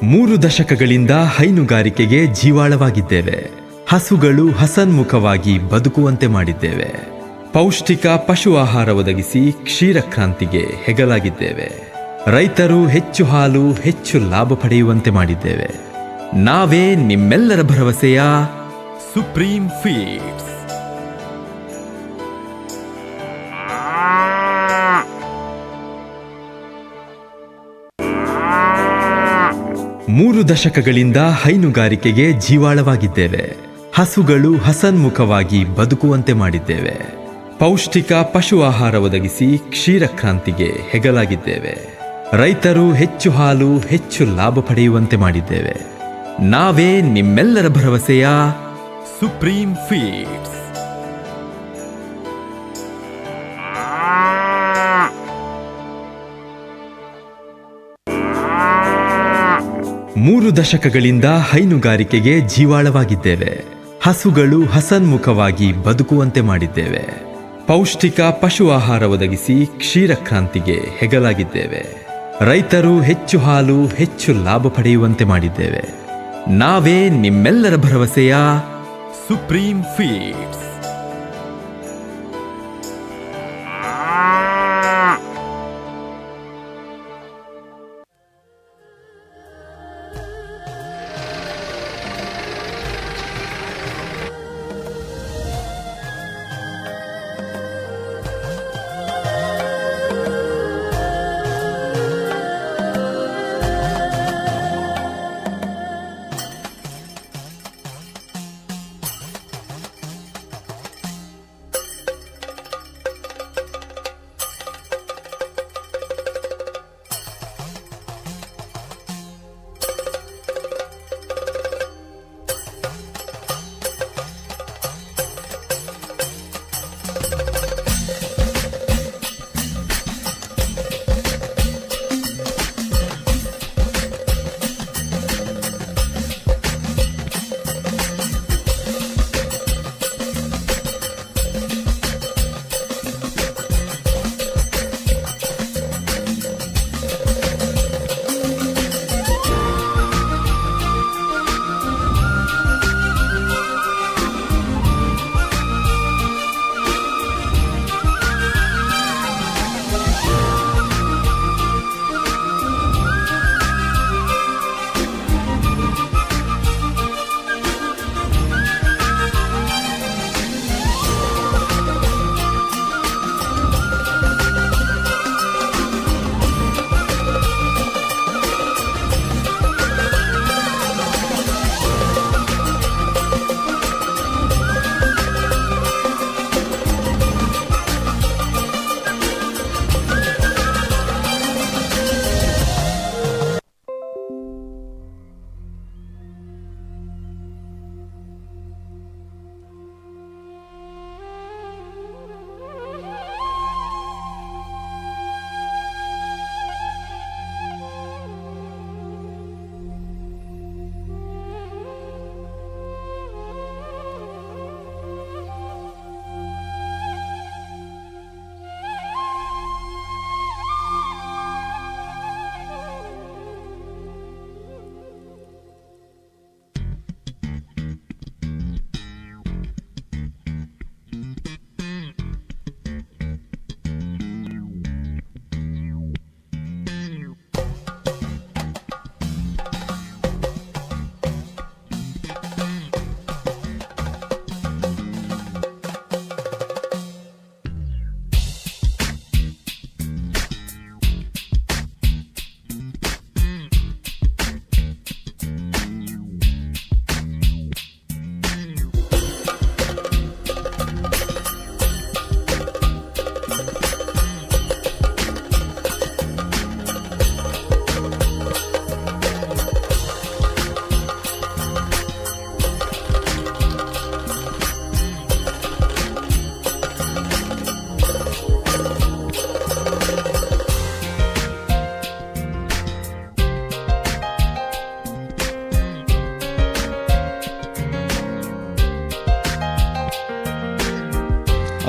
3 ದಶಕಗಳಿಂದ ಹೈನುಗಾರಿಕೆಗೆ ಜೀವಾಳವಾಗಿದ್ದೇವೆ. ಹಸುಗಳು ಹಸನ್ಮುಖವಾಗಿ ಬದುಕುವಂತೆ ಮಾಡಿದ್ದೇವೆ. ಪೌಷ್ಟಿಕ ಪಶು ಆಹಾರ ಒದಗಿಸಿ ಕ್ಷೀರಕ್ರಾಂತಿಗೆ ಹೆಗಲಾಗಿದ್ದೇವೆ. ರೈತರು ಹೆಚ್ಚು ಹಾಲು, ಹೆಚ್ಚು ಲಾಭ ಪಡೆಯುವಂತೆ ಮಾಡಿದ್ದೇವೆ. ನಾವೇ ನಿಮ್ಮೆಲ್ಲರ ಭರವಸೆಯ ಸುಪ್ರೀಂ ಫೀಡ್ಸ್. 3 ದಶಕಗಳಿಂದ ಹೈನುಗಾರಿಕೆಗೆ ಜೀವಾಳವಾಗಿದ್ದೇವೆ. ಹಸುಗಳು ಹಸನ್ಮುಖವಾಗಿ ಬದುಕುವಂತೆ ಮಾಡಿದ್ದೇವೆ. ಪೌಷ್ಟಿಕ ಪಶು ಆಹಾರ ಒದಗಿಸಿ ಕ್ಷೀರಕ್ರಾಂತಿಗೆ ಹೆಗಲಾಗಿದ್ದೇವೆ. ರೈತರು ಹೆಚ್ಚು ಹಾಲು, ಹೆಚ್ಚು ಲಾಭ ಪಡೆಯುವಂತೆ ಮಾಡಿದ್ದೇವೆ. ನಾವೇ ನಿಮ್ಮೆಲ್ಲರ ಭರವಸೆಯ ಸುಪ್ರೀಂ ಫೀಡ್ಸ್. 3 ದಶಕಗಳಿಂದ ಹೈನುಗಾರಿಕೆಗೆ ಜೀವಾಳವಾಗಿದ್ದೇವೆ. ಹಸುಗಳು ಹಸನ್ಮುಖವಾಗಿ ಬದುಕುವಂತೆ ಮಾಡಿದ್ದೇವೆ. ಪೌಷ್ಟಿಕ ಪಶು ಆಹಾರ ಒದಗಿಸಿ ಕ್ಷೀರಕ್ರಾಂತಿಗೆ ಹೆಗಲಾಗಿದ್ದೇವೆ. ರೈತರು ಹೆಚ್ಚು ಹಾಲು, ಹೆಚ್ಚು ಲಾಭ ಪಡೆಯುವಂತೆ ಮಾಡಿದ್ದೇವೆ. ನಾವೇ ನಿಮ್ಮೆಲ್ಲರ ಭರವಸೆಯ ಸುಪ್ರೀಂ ಫೀಡ್ಸ್.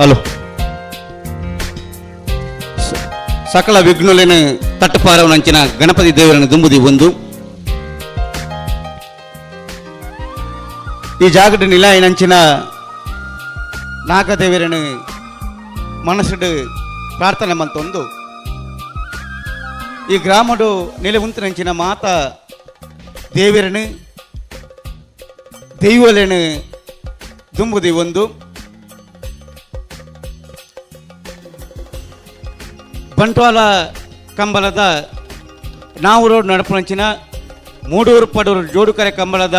ಹಲೋ. ಸಕಲ ವಿಘ್ನುಲೆನ ತಟ್ಟಪಾರವನಂಚಿನ ಗಣಪತಿ ದೇವರನ್ನು ದುಂಬುದಿ ಒಂದು. ಈ ಜಾಗಡ್ ನಿಲಾಯಿನಂಚಿನ ನಾಗದೇವರನು ಮನಸ್ಸುಡು ಪ್ರಾರ್ಥನೆ ಮಂತೊಂದು ಈ ಗ್ರಾಮಡು ನೆಲೆ ಉಂತಿನಂಚಿನ ಮಾತ ದೇವರನು ದೈವಲೇನು ದುಂಬುದಿ ಒಂದು ಬಂಟ್ವಾಳ ಕಂಬಳದ ನಾವೂರು ನಡಪುನಂಚಿನ ಮೂಡೂರು ಪಡೂರು ಜೋಡುಕರೆ ಕಂಬಳದ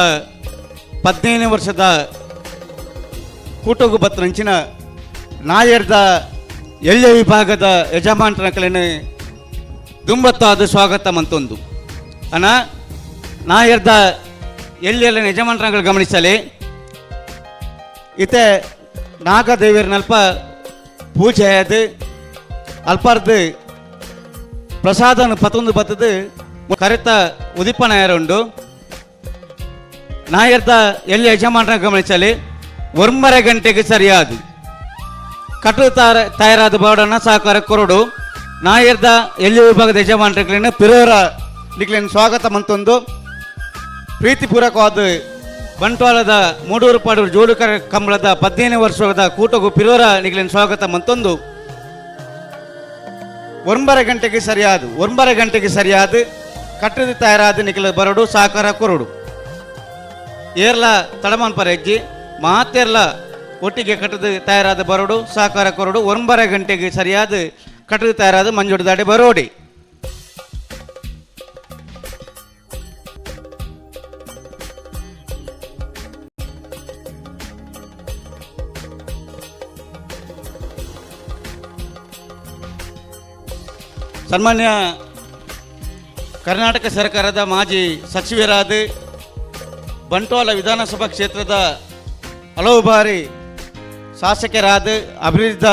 15 ವರ್ಷದ ಕೂಟಗು ಬತ್ತನಂಚಿನ ನಾಯರ್ದ ಎಳ್ಳೆ ವಿಭಾಗದ ಯಜಮಾನ್ರಕಲೇನು ದುಂಬತ್ತಾದ ಸ್ವಾಗತ ಮಂತೊಂದು. ಅಣ್ಣ, ನಾಯರ್ದ ಎಳ್ಳೆಲ್ಲ ಯಜಮಾನ್ರಗಳು ಗಮನಿಸಲಿ. ಇತ್ತೆ ನಾಗದೇವಿಯರ್ನಲ್ಪ ಪೂಜೆ ಅದು ಅಲ್ಪಾರ್ದು ಪ್ರಸಾದನ ಪತೊಂದು ಬತ್ತದು ಕರೆತ ಉದಿಪನ ಉಂಡು. ನಾಯರ್ದ ಎಲ್ಲಿ ಯಜಮಾನರ ಗಮನಿಸಲಿ, 9:30 ಗಂಟೆಗೆ ಸರಿಯಾದ ಕಟ್ಟು ತಯಾರಾದ ಬೋರ್ಡನ್ನು ಸಹಕಾರ ಕೊರಡು. ನಾಯರ್ದ ಎಲ್ಲಿ ವಿಭಾಗದ ಯಜಮಾನರುಗಳನ್ನ ಪಿರೋರ ನಿಕ್ಲೇನು ಸ್ವಾಗತ ಮಂತೊಂದು ಪ್ರೀತಿಪೂರ್ವಕವಾದ ಬಂಟ್ವಾಳದ ಮೂಡೂರು ಪಾಡೂರು ಜೋಡುಕರ ಕಂಬಳದ 15 ವರ್ಷದ ಕೂಟಗು ಪಿರೋರ ನಿಕ್ಲೇನು ಸ್ವಾಗತ ಮಂತೊಂದು. 9:30 ಗಂಟೆಗೆ ಸರಿಯಾದ, 9:30 ಗಂಟೆಗೆ ಸರಿಯಾದ ಕಟ್ಟದ ತಯಾರಾದ ನಿಖಲ ಬರಡು, ಸಹಕಾರ ಕೊರಡು. ಏರ್ಲ ತಡಮನ್ ಪರೆಜ್ಜಿ ಮಾತೆರ್ಲ ಒಟ್ಟಿಗೆ ಕಟ್ಟದ ತಯಾರಾದ ಬರೋಡು, ಸಹಕಾರ ಕೊರಡು. 9:30 ಗಂಟೆಗೆ ಸರಿಯಾದ ಕಟ್ಟದ ತಯಾರಾದ ಮಂಜುಡು ದಾಡೆ ಬರೋಡಿ. ಸನ್ಮಾನ್ಯ ಕರ್ನಾಟಕ ಸರ್ಕಾರದ ಮಾಜಿ ಸಚಿವರಾದ, ಬಂಟ್ವಾಳ ವಿಧಾನಸಭಾ ಕ್ಷೇತ್ರದ ಹಲವು ಬಾರಿ ಶಾಸಕರಾದ, ಅಭಿವೃದ್ಧ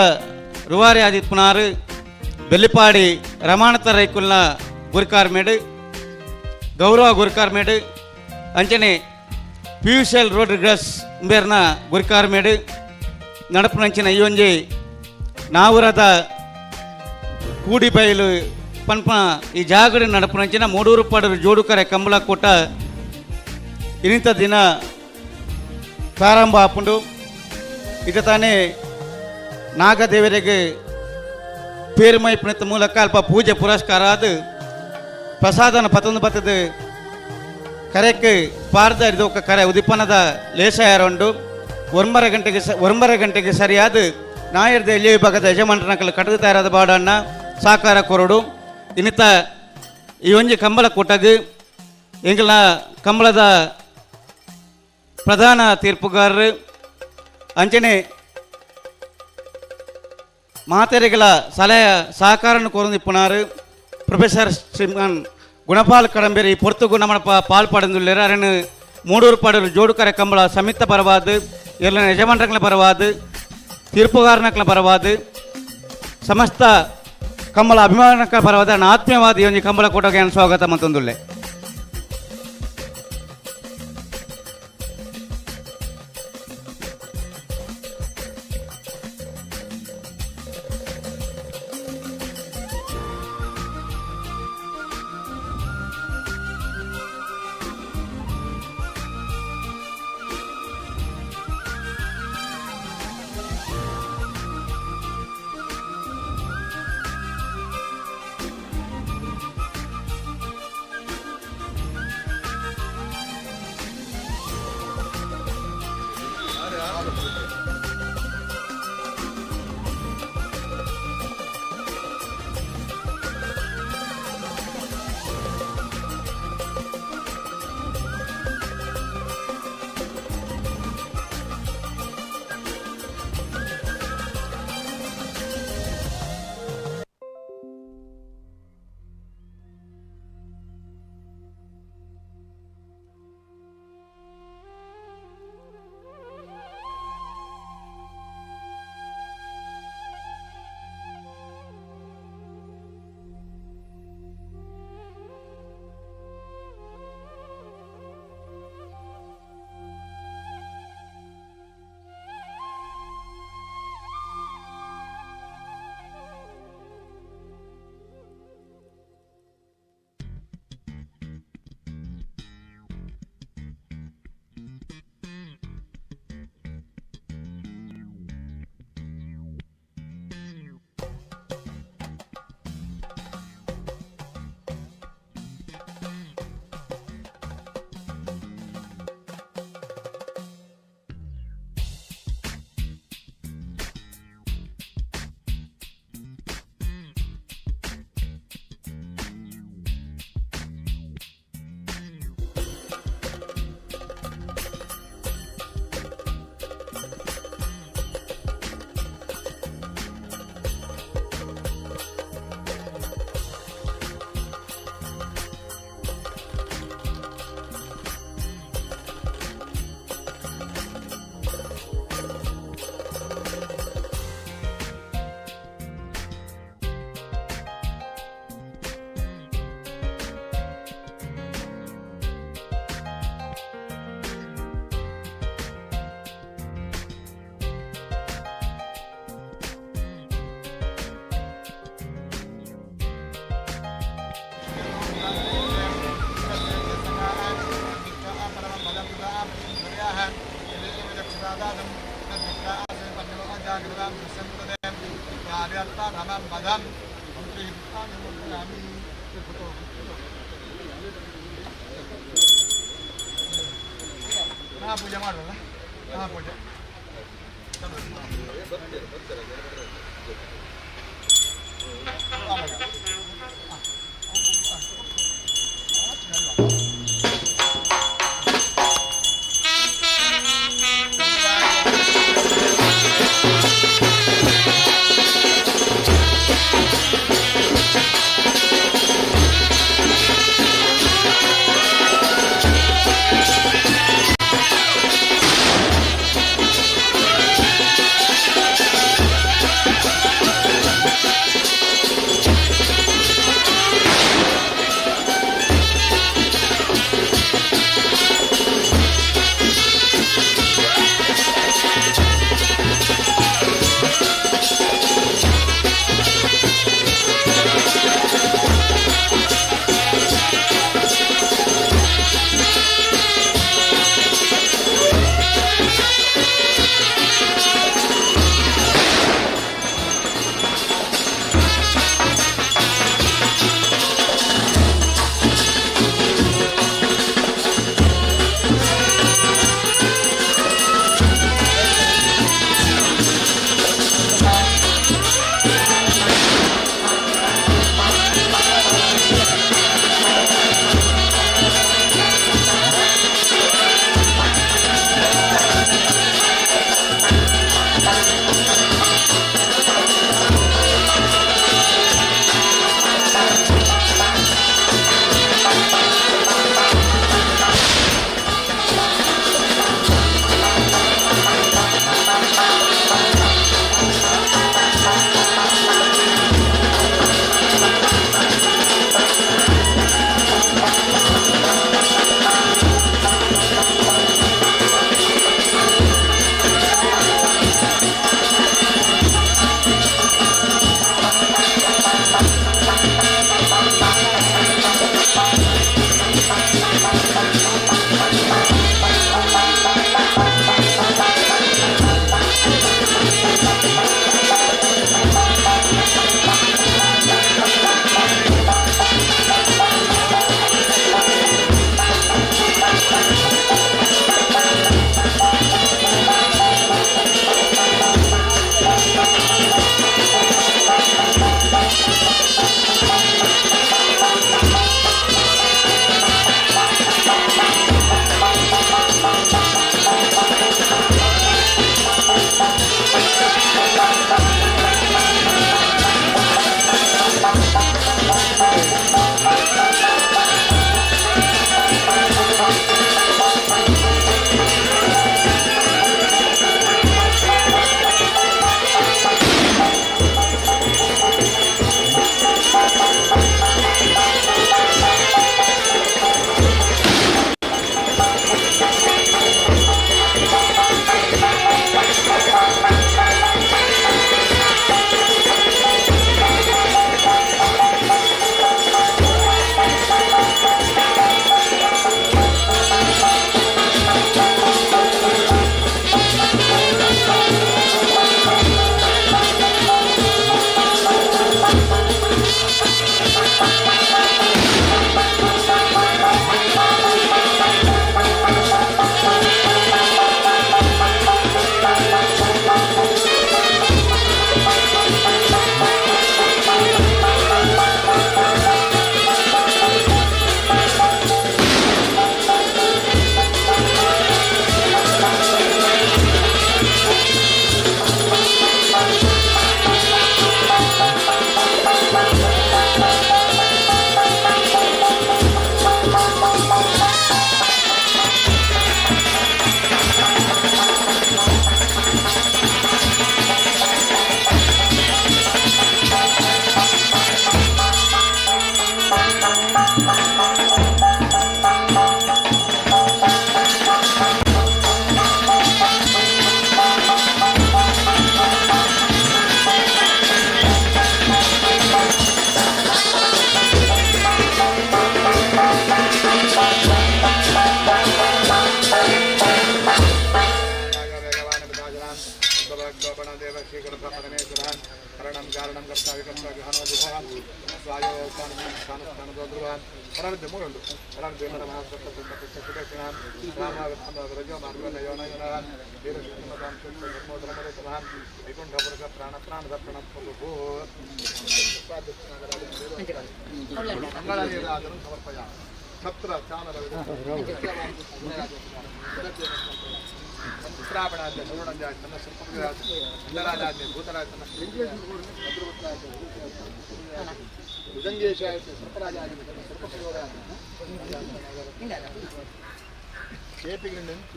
ರೂವಾರಿ ಆದಿತ್ಪುನಾರ್ ಬೆಳ್ಳಿಪಾಡಿ ರಮಾಣತ ರೈಕುಲ್ನ ಗುರುಕಾರ್ ಮೇಡು, ಗೌರವ ಗುರುಕಾರ್ ಮೇಡು, ಅಂಚನೆ ಪಿಯೂಷಲ್ ರೋಡ್ರಿಗಸ್ ಬೇರ್ನ ಗುರುಕಾರ್ ಮೇಡು ನಡಪುನಂಚಿನ ಈ ಒಂಜಿ ನಾವುರದ ಕೂಡಿಬೈಲು ಪನ್ಪ ಈ ಜಾಗಡಿ ನಡಪುನಂಚಿನ ಮೂಡೂರು ಪಾಡೂರು ಜೋಡುಕರೆ ಕಂಬಳ ಕೂಟ ಇನ್ನಿತ ದಿನ ಪ್ರಾರಂಭ ಆಪುಂಡು. ಇದು ತಾನೇ ನಾಗದೇವರಿಗೆ ಪೇರುಮೈ ಪುಣಿತ ಮೂಲಕ ಅಲ್ಪ ಪೂಜೆ ಪುರಸ್ಕಾರ ಅದು ಪ್ರಸಾದನ ಪತೊಂದು ಬತ್ತದು ಕರೆಕ್ ಪಾರ್ದ ಇದೊಕ್ಕ ಕರೆ ಉದಿಪನದ ಲೇಷ ಉಂಡು. 9:30 ಗಂಟೆಗೆ ಸರಿಯಾದ ನಾಯರ್ದ ಎಲ್ಲಿ ವಿಭಾಗದ ಯಜಮಾನರನಕಲ್ ಕಟದ ತಯಾರಾದ ಬಾಡಣ್ಣ ಸಾಕಾರ ಕೊರಡು. ಇನ್ನಿತ ಈ ಒಂಜಿ ಕಂಬಳ ಕೂಟಗ್ ಎಂಕಲ್ನ ಕಂಬಳದ ಪ್ರಧಾನ ತೀರ್ಪುಗಾರರು, ಅಂಚನೆ ಮಾತೆರೆಗಳ ಸಲಹೆ ಸಹಕಾರನ ಕೋರ್ದಿಪ್ಪುನಾರು ಪ್ರೊಫೆಸರ್ ಶ್ರೀಮಾನ್ ಗುಣಪಾಲ್ ಕಡಂಬೇರಿ ಪೊರ್ತುಗು ನಮ್ಮನ ಪಾಲ್ ಪಡೆದುಳ್ಳೇರು. ಅರನು ಮೂಡೂರು ಪಾಡೂರು ಜೋಡುಕರೆ ಕಂಬಳ ಸಮಿತ ಪರವಾದ, ಎಲ್ಲ ಯಜಮಾನರಗಳ ಪರವಾದ, ತೀರ್ಪುಗಾರನಕ್ಲ ಪರವಾದ, ಸಮಸ್ತ ಕಂಬಳ ಅಭಿಮಾನಕ್ಕ ಪರವಾದ ಆತ್ಮೀಯವಾದ ಈ ಒಂಜಿ ಕಂಬಳ ಕೂಟಕ್ಕೆ ಸ್ವಾಗತ ಮತ್ತೊಂದುಳ್ಳೆ. ಪೂಜೆ ಮಾಡೋಣ. ಪೂಜೆ.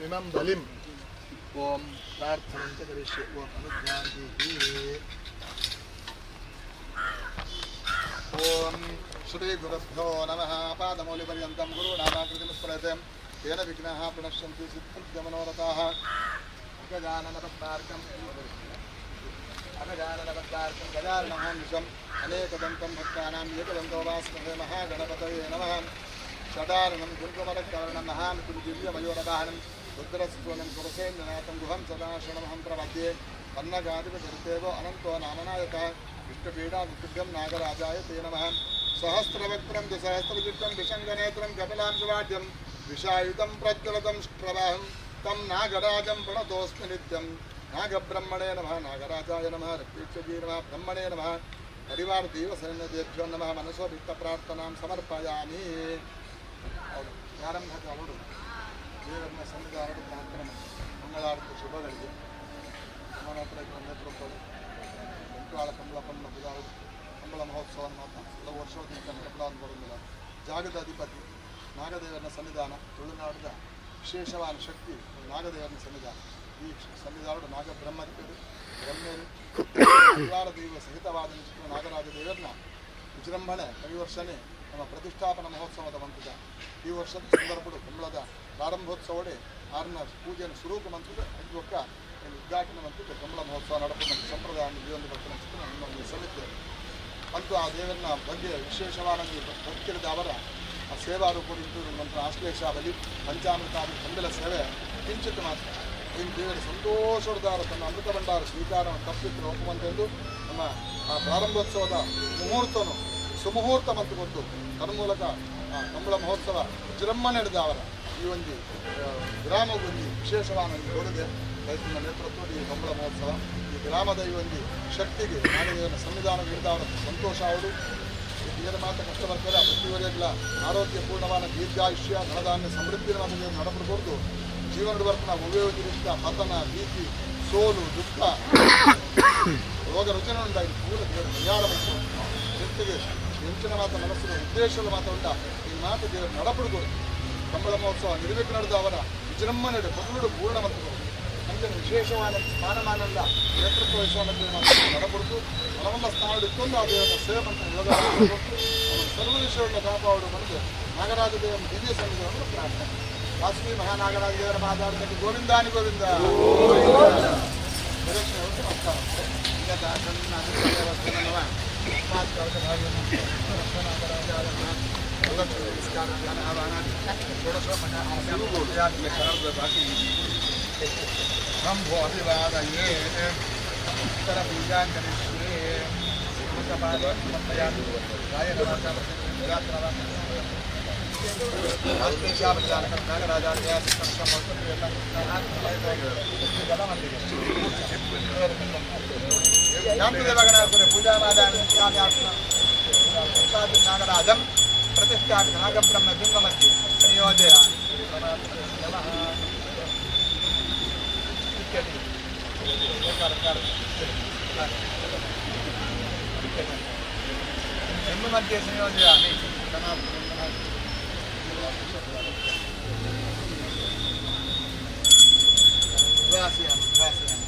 ಇಮಂ ಬಲಿಂ ಓಂ ಪ್ರಾರ್ಥನೆ ಕರಿಷ್ಯೆ. ಓಂ ಅನುಜ್ಞಾಂತಿ. ಓಂ ಶ್ರೀ ಗುರುಭ್ಯೋ ನಮಃ. ಪಾದಮೌಲಿಪರ್ಯಂತಂ ಗುರುಣಾಮಾಕೃತಿಮಸ್ಮರತೆ ತೇನ ವಿಘ್ನಾಃ ಪ್ರಣಶ್ಯಂತಿ ಸಿದ್ಧಂತ್ಯ ಮನೋರಥಾಃ. ಅಗಜಾನನಪದ್ಮಾರ್ಕಂ ಅಗಜಾನನಪದ್ಮಾರ್ಕಂ ಗಜಾನನಮಹರ್ನಿಶಂ ಅನೇಕದಂತಂ ಭಕ್ತಾನಾಂ ಏಕದಂತೋಪಾಸ್ಮಹೇ ಮಹಾಗಣಪತಯೇ ನಮಃ. ಷಡಾನನಂ ಕುಂಕುಮರಕರ್ಣಂ ಮಹಾಮತಿಂ ದಿವ್ಯಮಯೂರವಾಹನಂ ರುದ್ರಸ್ತೋನಂ ಸುರಸೇಂದ್ರನಾಥಂ ಗುಹಂ ಸದಾ ಶರಣಮಹಂ ಪ್ರಪದ್ಯೆ. ಪನ್ನಗಾಧಿಪತಿರ್ತೇವೋ ಅನಂತೋ ನಾಮನಾಯಕ ವಿಷ್ಣುಪೀಡಾದಿಭ್ಯಂ ನಾಗರಾಜಾಯ ತೇ ನಮಃ. ಸಹಸ್ರವಕ್ತ್ರಂ ಸಹಸ್ರಜಿಟ್ಟಂ ವಿಷಂಗನೇತ್ರಂ ಕಪಿಲಾಂಶವಾಡ್ಯಂ ವಿಷಾಯುಧಂ ಪ್ರಜ್ವಲತಂ ಪ್ರವಾಹಂ तं ನಾಗರಾಜಂ ಪ್ರಣತೋಸ್ಮಿ ನಿತ್ಯಂ. ನಾಗಬ್ರಹ್ಮಣೇ ನಮಃ, ನಾಗರಾಜಾಯ ನಮಃ, ರಕ್ತೀಕ್ಷಜೀ ನಮಃ, ಬ್ರಹ್ಮಣೇ ನಮಃ, ಪರಿವಾರ ದೇವಸೈನ್ಯದೇಭ್ಯೋ ನಮಃ. ಮನಸೋಭಿಷ್ಟ ಪ್ರಾರ್ಥನಾಂ ಸಮರ್ಪಯಾಮಿ. ಹೌದು, ಪ್ರಾರಂಭದ ಅವರು ದೇವರನ್ನ ಸನ್ನಿಧಾನದ ಪ್ರಾರ್ಥನೆ ಮಾಡಿ ಮಂಗಳಾರತಿ ಶುಭಗಳಿಗೆ ಸಮಾನಾಥರ ನೇತೃತ್ವದ ಬಂಟ್ವಾಳ ಕಂಬಳ ಪಂಬಳ ಪೂಜಾ ಕಂಬಳ ಮಹೋತ್ಸವ ಮಾತ್ರ ಕೆಲವು ವರ್ಷದಿಂದ ನಡಪಡ ಬರುವುದಿಲ್ಲ. ಜಾಗದ ಅಧಿಪತಿ ನಾಗದೇವನ ಸನ್ನಿಧಾನ, ತುಳುನಾಡಿನ ವಿಶೇಷವಾದ ಶಕ್ತಿ ನಾಗದೇವನ ಸನ್ನಿಧಾನ. ಈ ಸನ್ನಿಧಾನದ ನಾಗಬ್ರಹ್ಮದೇವರು ಬ್ರಹ್ಮೇರು ಪರಿವಾರ ದೈವ ಸಹಿತವಾದ ನಾಗರಾಜ ದೇವರನ್ನ ವಿಜೃಂಭಣೆ ಈ ವರ್ಷನೇ ನಮ್ಮ ಪ್ರತಿಷ್ಠಾಪನಾ ಮಹೋತ್ಸವದ ಮಂತ್ರದ ಈ ವರ್ಷದ ಸಂದರ್ಭಡು ಕಂಬಳದ ಪ್ರಾರಂಭೋತ್ಸವಡೆ ಆರನ ಪೂಜೆಯನ್ನು ಸ್ವರೂಪ ಮಂತ್ರದ ಒಕ್ಕ ಉದ್ಘಾಟನೆ ಮಂತ್ರದ ಕಂಬಳ ಮಹೋತ್ಸವ ನಡಪುವ ಸಂಪ್ರದಾಯ ಜೀವನ ಭಕ್ತರ ನಮ್ಮ ಒಂದು ಸಮಿತಿ ಅಂತೂ ಆ ದೇವರನ್ನ ಬಗ್ಗೆ ವಿಶೇಷವಾದ ಭಕ್ತಿರದ ಅವರ ಆ ಸೇವಾ ರೂಪದಿಂತು ನಂತರ ಆಶ್ಲೇಷ ಬಲಿ ಪಂಚಾಮೃತ ಕಂಬಳ ಸೇವೆ ಕಿಂಚಿತ್ ಮಾತ್ರ. ಇನ್ನು ದೇವರ ಸಂತೋಷದಾರ ತನ್ನ ಅಮೃತ ಭಂಡಾರ ಸ್ವೀಕಾರವನ್ನು ತಪ್ಪಿಟ್ಟು ಒಪ್ಪುವಂತೆಂದು ನಮ್ಮ ಆ ಪ್ರಾರಂಭೋತ್ಸವದ ಮುಹೂರ್ತನು ಸುಮುಹೂರ್ತ ಮತ್ತು ಗೊತ್ತು. ತನ್ಮೂಲಕ ಆ ಕಂಬಳ ಮಹೋತ್ಸವ ವಿಜೃಂಭಣೆ ನಡೆದ ಅವರ ಈ ಒಂದು ಗ್ರಾಮಗೊಂದು ವಿಶೇಷವಾದ ಒಂದು ಕೊಡುಗೆ. ರೈತನ ನೇತೃತ್ವದ ಈ ಕಂಬಳ ಮಹೋತ್ಸವ ಈ ಗ್ರಾಮದ ಈ ಒಂದು ಶಕ್ತಿಗೆ ನಾಗದೇವನ ಸನ್ನಿಧಾನ ಹಿಡಿದ ಅವರ ಸಂತೋಷ. ಅವರು ಏನು ಮಾತ್ರ ಕಷ್ಟ ಬರ್ತಾರೆ ಪ್ರತಿವರೆಗಳ ಆರೋಗ್ಯಪೂರ್ಣವಾದ ದೀರ್ಘಾಯುಷ್ಯ ಧನಧಾನ್ಯ ಸಮೃದ್ಧಿ ಮಾತ್ರ ನಡಪಡಬಹುದು. ಜೀವನದ ಬರ್ತನ ಒಳ್ಳೆಯ ರೀತಿಯ ಪತನ ಭೀತಿ ಸೋಲು ದುಃಖ ರೋಗ ರುಜಿನ ಉಂಟಾಗಿ ಪೂರ ದೇವರ ಪರಿಹಾರ ಬಂತು. ಜೊತೆಗೆ ಹೆಂಚಿನ ಮಾತ ಮನಸ್ಸಿನ ಉದ್ದೇಶದ ಮಾತು ಉಂಟ ಈ ಮಾತು ದೇವರ ನಡಪಡಬಹುದು. ಕಂಬಳ ಮಹೋತ್ಸವ ನಿರ್ವಿಘ್ನ ನಡೆದ ಅವರ ವಿಜೃಂಭಣೆ ಕೊರಡು ಪೂರ್ಣ ಮತ್ತು ಅಂಚಿನ ವಿಶೇಷವಾದ ಸ್ಥಾನಮಾನಲ್ಲ ನೇತೃತ್ವ ವಹಿಸುವ ನಡಪಡುದು ಬಲವಲ್ಲ ಸ್ಥಾನ ಇಟ್ಟೊಂದು ಆ ದೇವರ ಸೇವೆ ಅಂತ ಯೋಗ ಸರ್ವ ವಿಷಯಗಳ ಕಾಪಾಡು ಬಂದು ನಾಗರಾಜ ದೇವರ ದಿವ್ಯ ಸನ್ನಿಧಾನವನ್ನು ಪ್ರಾರ್ಥನೆ. ವಾಸುವಿ ಮಹಾನಾಗರಾಜ ದೇವರ ಮಾತಾಡತಕ್ಕ ಗೋವಿಂದಾನಿ ಗೋವಿಂದ. ನಮಸ್ಕಾರ. ಈಗ शम्भो अभिवादये उत्तरपूजां करिष्ये. पूजा प्रतिष्ठापित नागब्रह्म बिंबमध्ये संयोजयामि. नमः. बिंबमध्ये संयोजयामि. वासयामि वासयामि.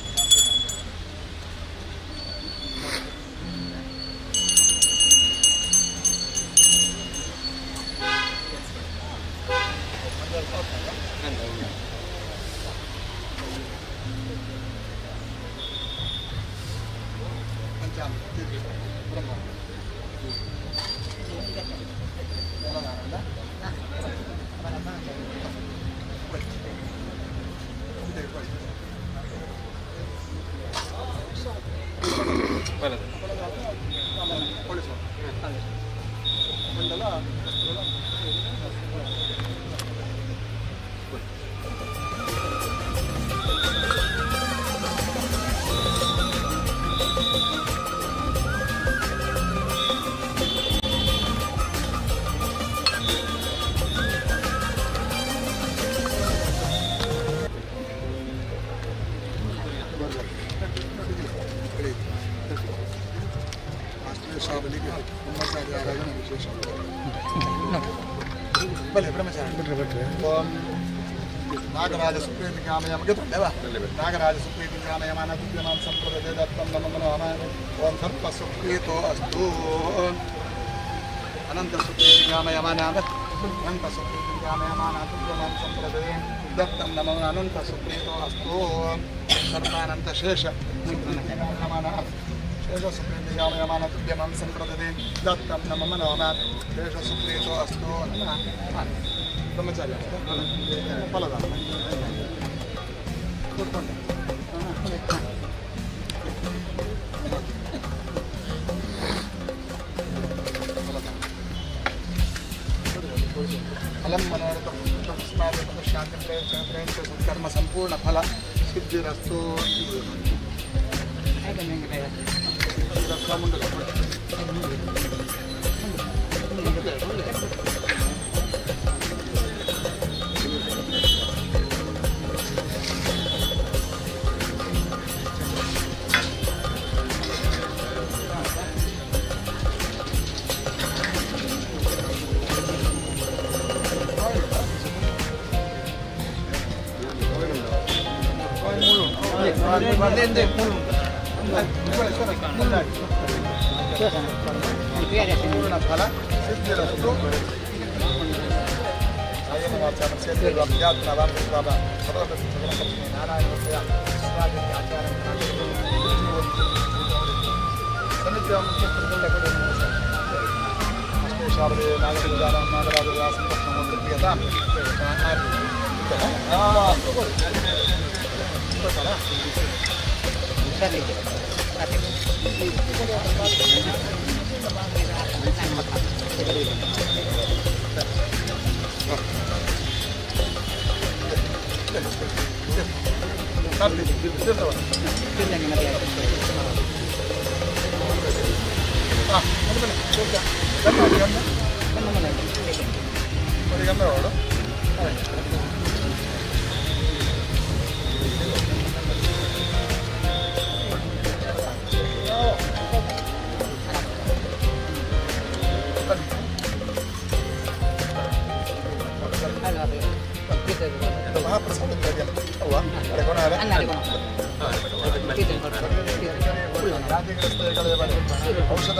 ಆಶ್ಲೇಷಾಬಲಿಗೆ ಬ್ರಹ್ಮಚಾರಿ ಆರಾಧನೆ ವಿಶೇಷ. ಬಲೆ ಬ್ರಹ್ಮಚಾರಿ. ಓಂ ನಾಗರಾಜ ಸುಪ್ರೀತಿ ಕಾಮಯಮಗೆ ತೊಂದೆವಾ. ನಾಗರಾಜ ಸುಪ್ರೀತಿ ಕಾಮಯಮಾನ ತುಭ್ಯಮಾಂ ಸಂಪ್ರದತೆ ದತ್ತಂ ನಮ ಮನೋಹಮ. ಓಂ ಸರ್ಪ ಸುಪ್ರೀತೋ ಅಸ್ತು. ಅನಂತ ಸುಪ್ರೀತಿ ಕಾಮಯಮಾನ, ಅನಂತ ಸುಪ್ರೀತಿ ಕಾಮಯಮಾನ ತುಭ್ಯಮಾಂ ಸಂಪ್ರದತೆ ದತ್ತಂ ನಮ ಅನಂತ ಸುಪ್ರೀತೋ ಅಸ್ತು. ಸರ್ಪಾನಂತ ಶೇಷ ಸುಪ್ರೀತಿ ಕಾಮಯಮಾನ, ಶೇಷ ಸುಪ್ರೀತಿ ಕಾಮಯಮಾನ ತುಭ್ಯಮಾಂ ಸಂಪ್ರದತೆ ದತ್ತಂ ನಮ ಮನೋಹಮ. ಶೇಷ ಸುಪ್ರೀತೋ ಅಸ್ತು. ಬ್ರಹ್ಮಚಾರಿ ಫಲದಾನ ಕೂತ್ಕೊಂಡೆ. ಫಲಂ ಮನೋರಥ ಶಾಂತಿ ಪ್ರೇಕ್ಷ ಸತ್ಕರ್ಮ ಸಂಪೂರ್ಣ ಫಲ ಸಿದ್ಧಿರಸ್ತು. ಸಂಪೂರ್ಣ ಫಲ ಸಿದ್ಧಿರಸ್ತು. ಮಹಾಪ್ರಸಾದ. ಔಷಧ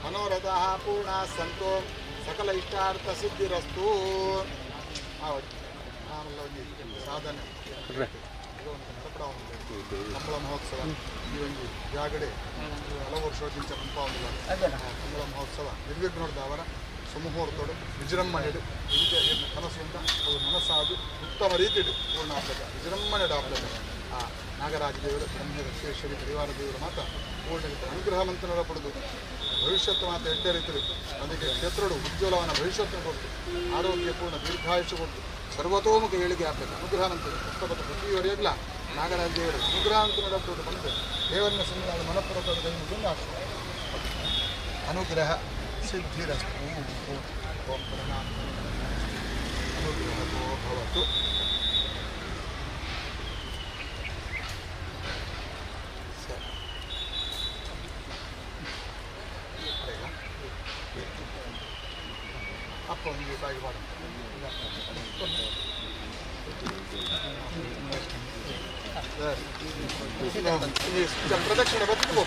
मनोरथाः पूर्णाः सन्तु सकल इष्टार्थ सिद्धिरस्तु. ಸಾಧನೆ ಕಂಬಳ ಮಹೋತ್ಸವ ಈ ಒಂದು ಜಾಗಡೆ ಹಲವು ವರ್ಷಕ್ಕಿಂತ ಕಂಬಳ ಮಹೋತ್ಸವ ನಿರ್ವಿಘ್ನದ ಸುಮುಹೂರ್ತೋಡು ವಿಜೃಂಭಣೆಡು ಇಂಚ ಕನಸು ಅಂತ ಅವು ನನಸಾದು ಉತ್ತಮ ರೀತಿಡು ಪೂರ್ಣ ಆಗ್ತದೆ, ವಿಜೃಂಭಣೆಡು ಆಗ್ತದೆ. ಆ ನಾಗರಾಜ ದೇವರು, ಬ್ರಹ್ಮ ರಕ್ಷೇಶ್ವರಿ ಪರಿವಾರ ದೇವರು ಮಾತ್ರ ಪೂರ್ಣ ಅನುಗ್ರಹ ಮಂತ್ರನ ಪಡೆದು ಭವಿಷ್ಯತ್ತು ಮಾತ್ರ ಎಡ್ಡೆ ರೀತಿಯಲ್ಲಿ ಅದಕ್ಕೆ ಕ್ಷೇತ್ರಡು ಉಜ್ವಲವನ ಭವಿಷ್ಯತ್ತು ಕೊಟ್ಟು ಆರೋಗ್ಯಪೂರ್ಣ ದೀರ್ಘಾಯುಷು ಕೊಟ್ಟು ಸರ್ವತೋಮುಖ ಏಳಿಗೆ ಆಗ್ತದೆ. ಅನುಗ್ರಹ ಮಂತ್ರ ಕಷ್ಟಪಟ್ಟ ಪ್ರತಿಯವರೆಲ್ಲ ನಾಗರಾಜ ದೇವರು ಅನುಗ್ರಹ ಅಂತ ನಡಪಟ್ಟು ಬಂದು ದೇವರನ್ನ ಸುಮ್ಮನೆ ಮನಪೂರ್ವಕದ ಕೈ ಆಗ್ತದೆ. ಅನುಗ್ರಹ ಸಿದ್ಧಿರಸ್ತು. ಓಂ ಪ್ರಣಾಮ ಅನುಗ್ರಹೋ ಭವತು. ಸರಿ. ಅಪ್ಪ ಒಂದು ಬಾಯಿ ಮಾಡು. ಸರಿ. ಪ್ರದಕ್ಷಿಣೆ ಬದುಕು.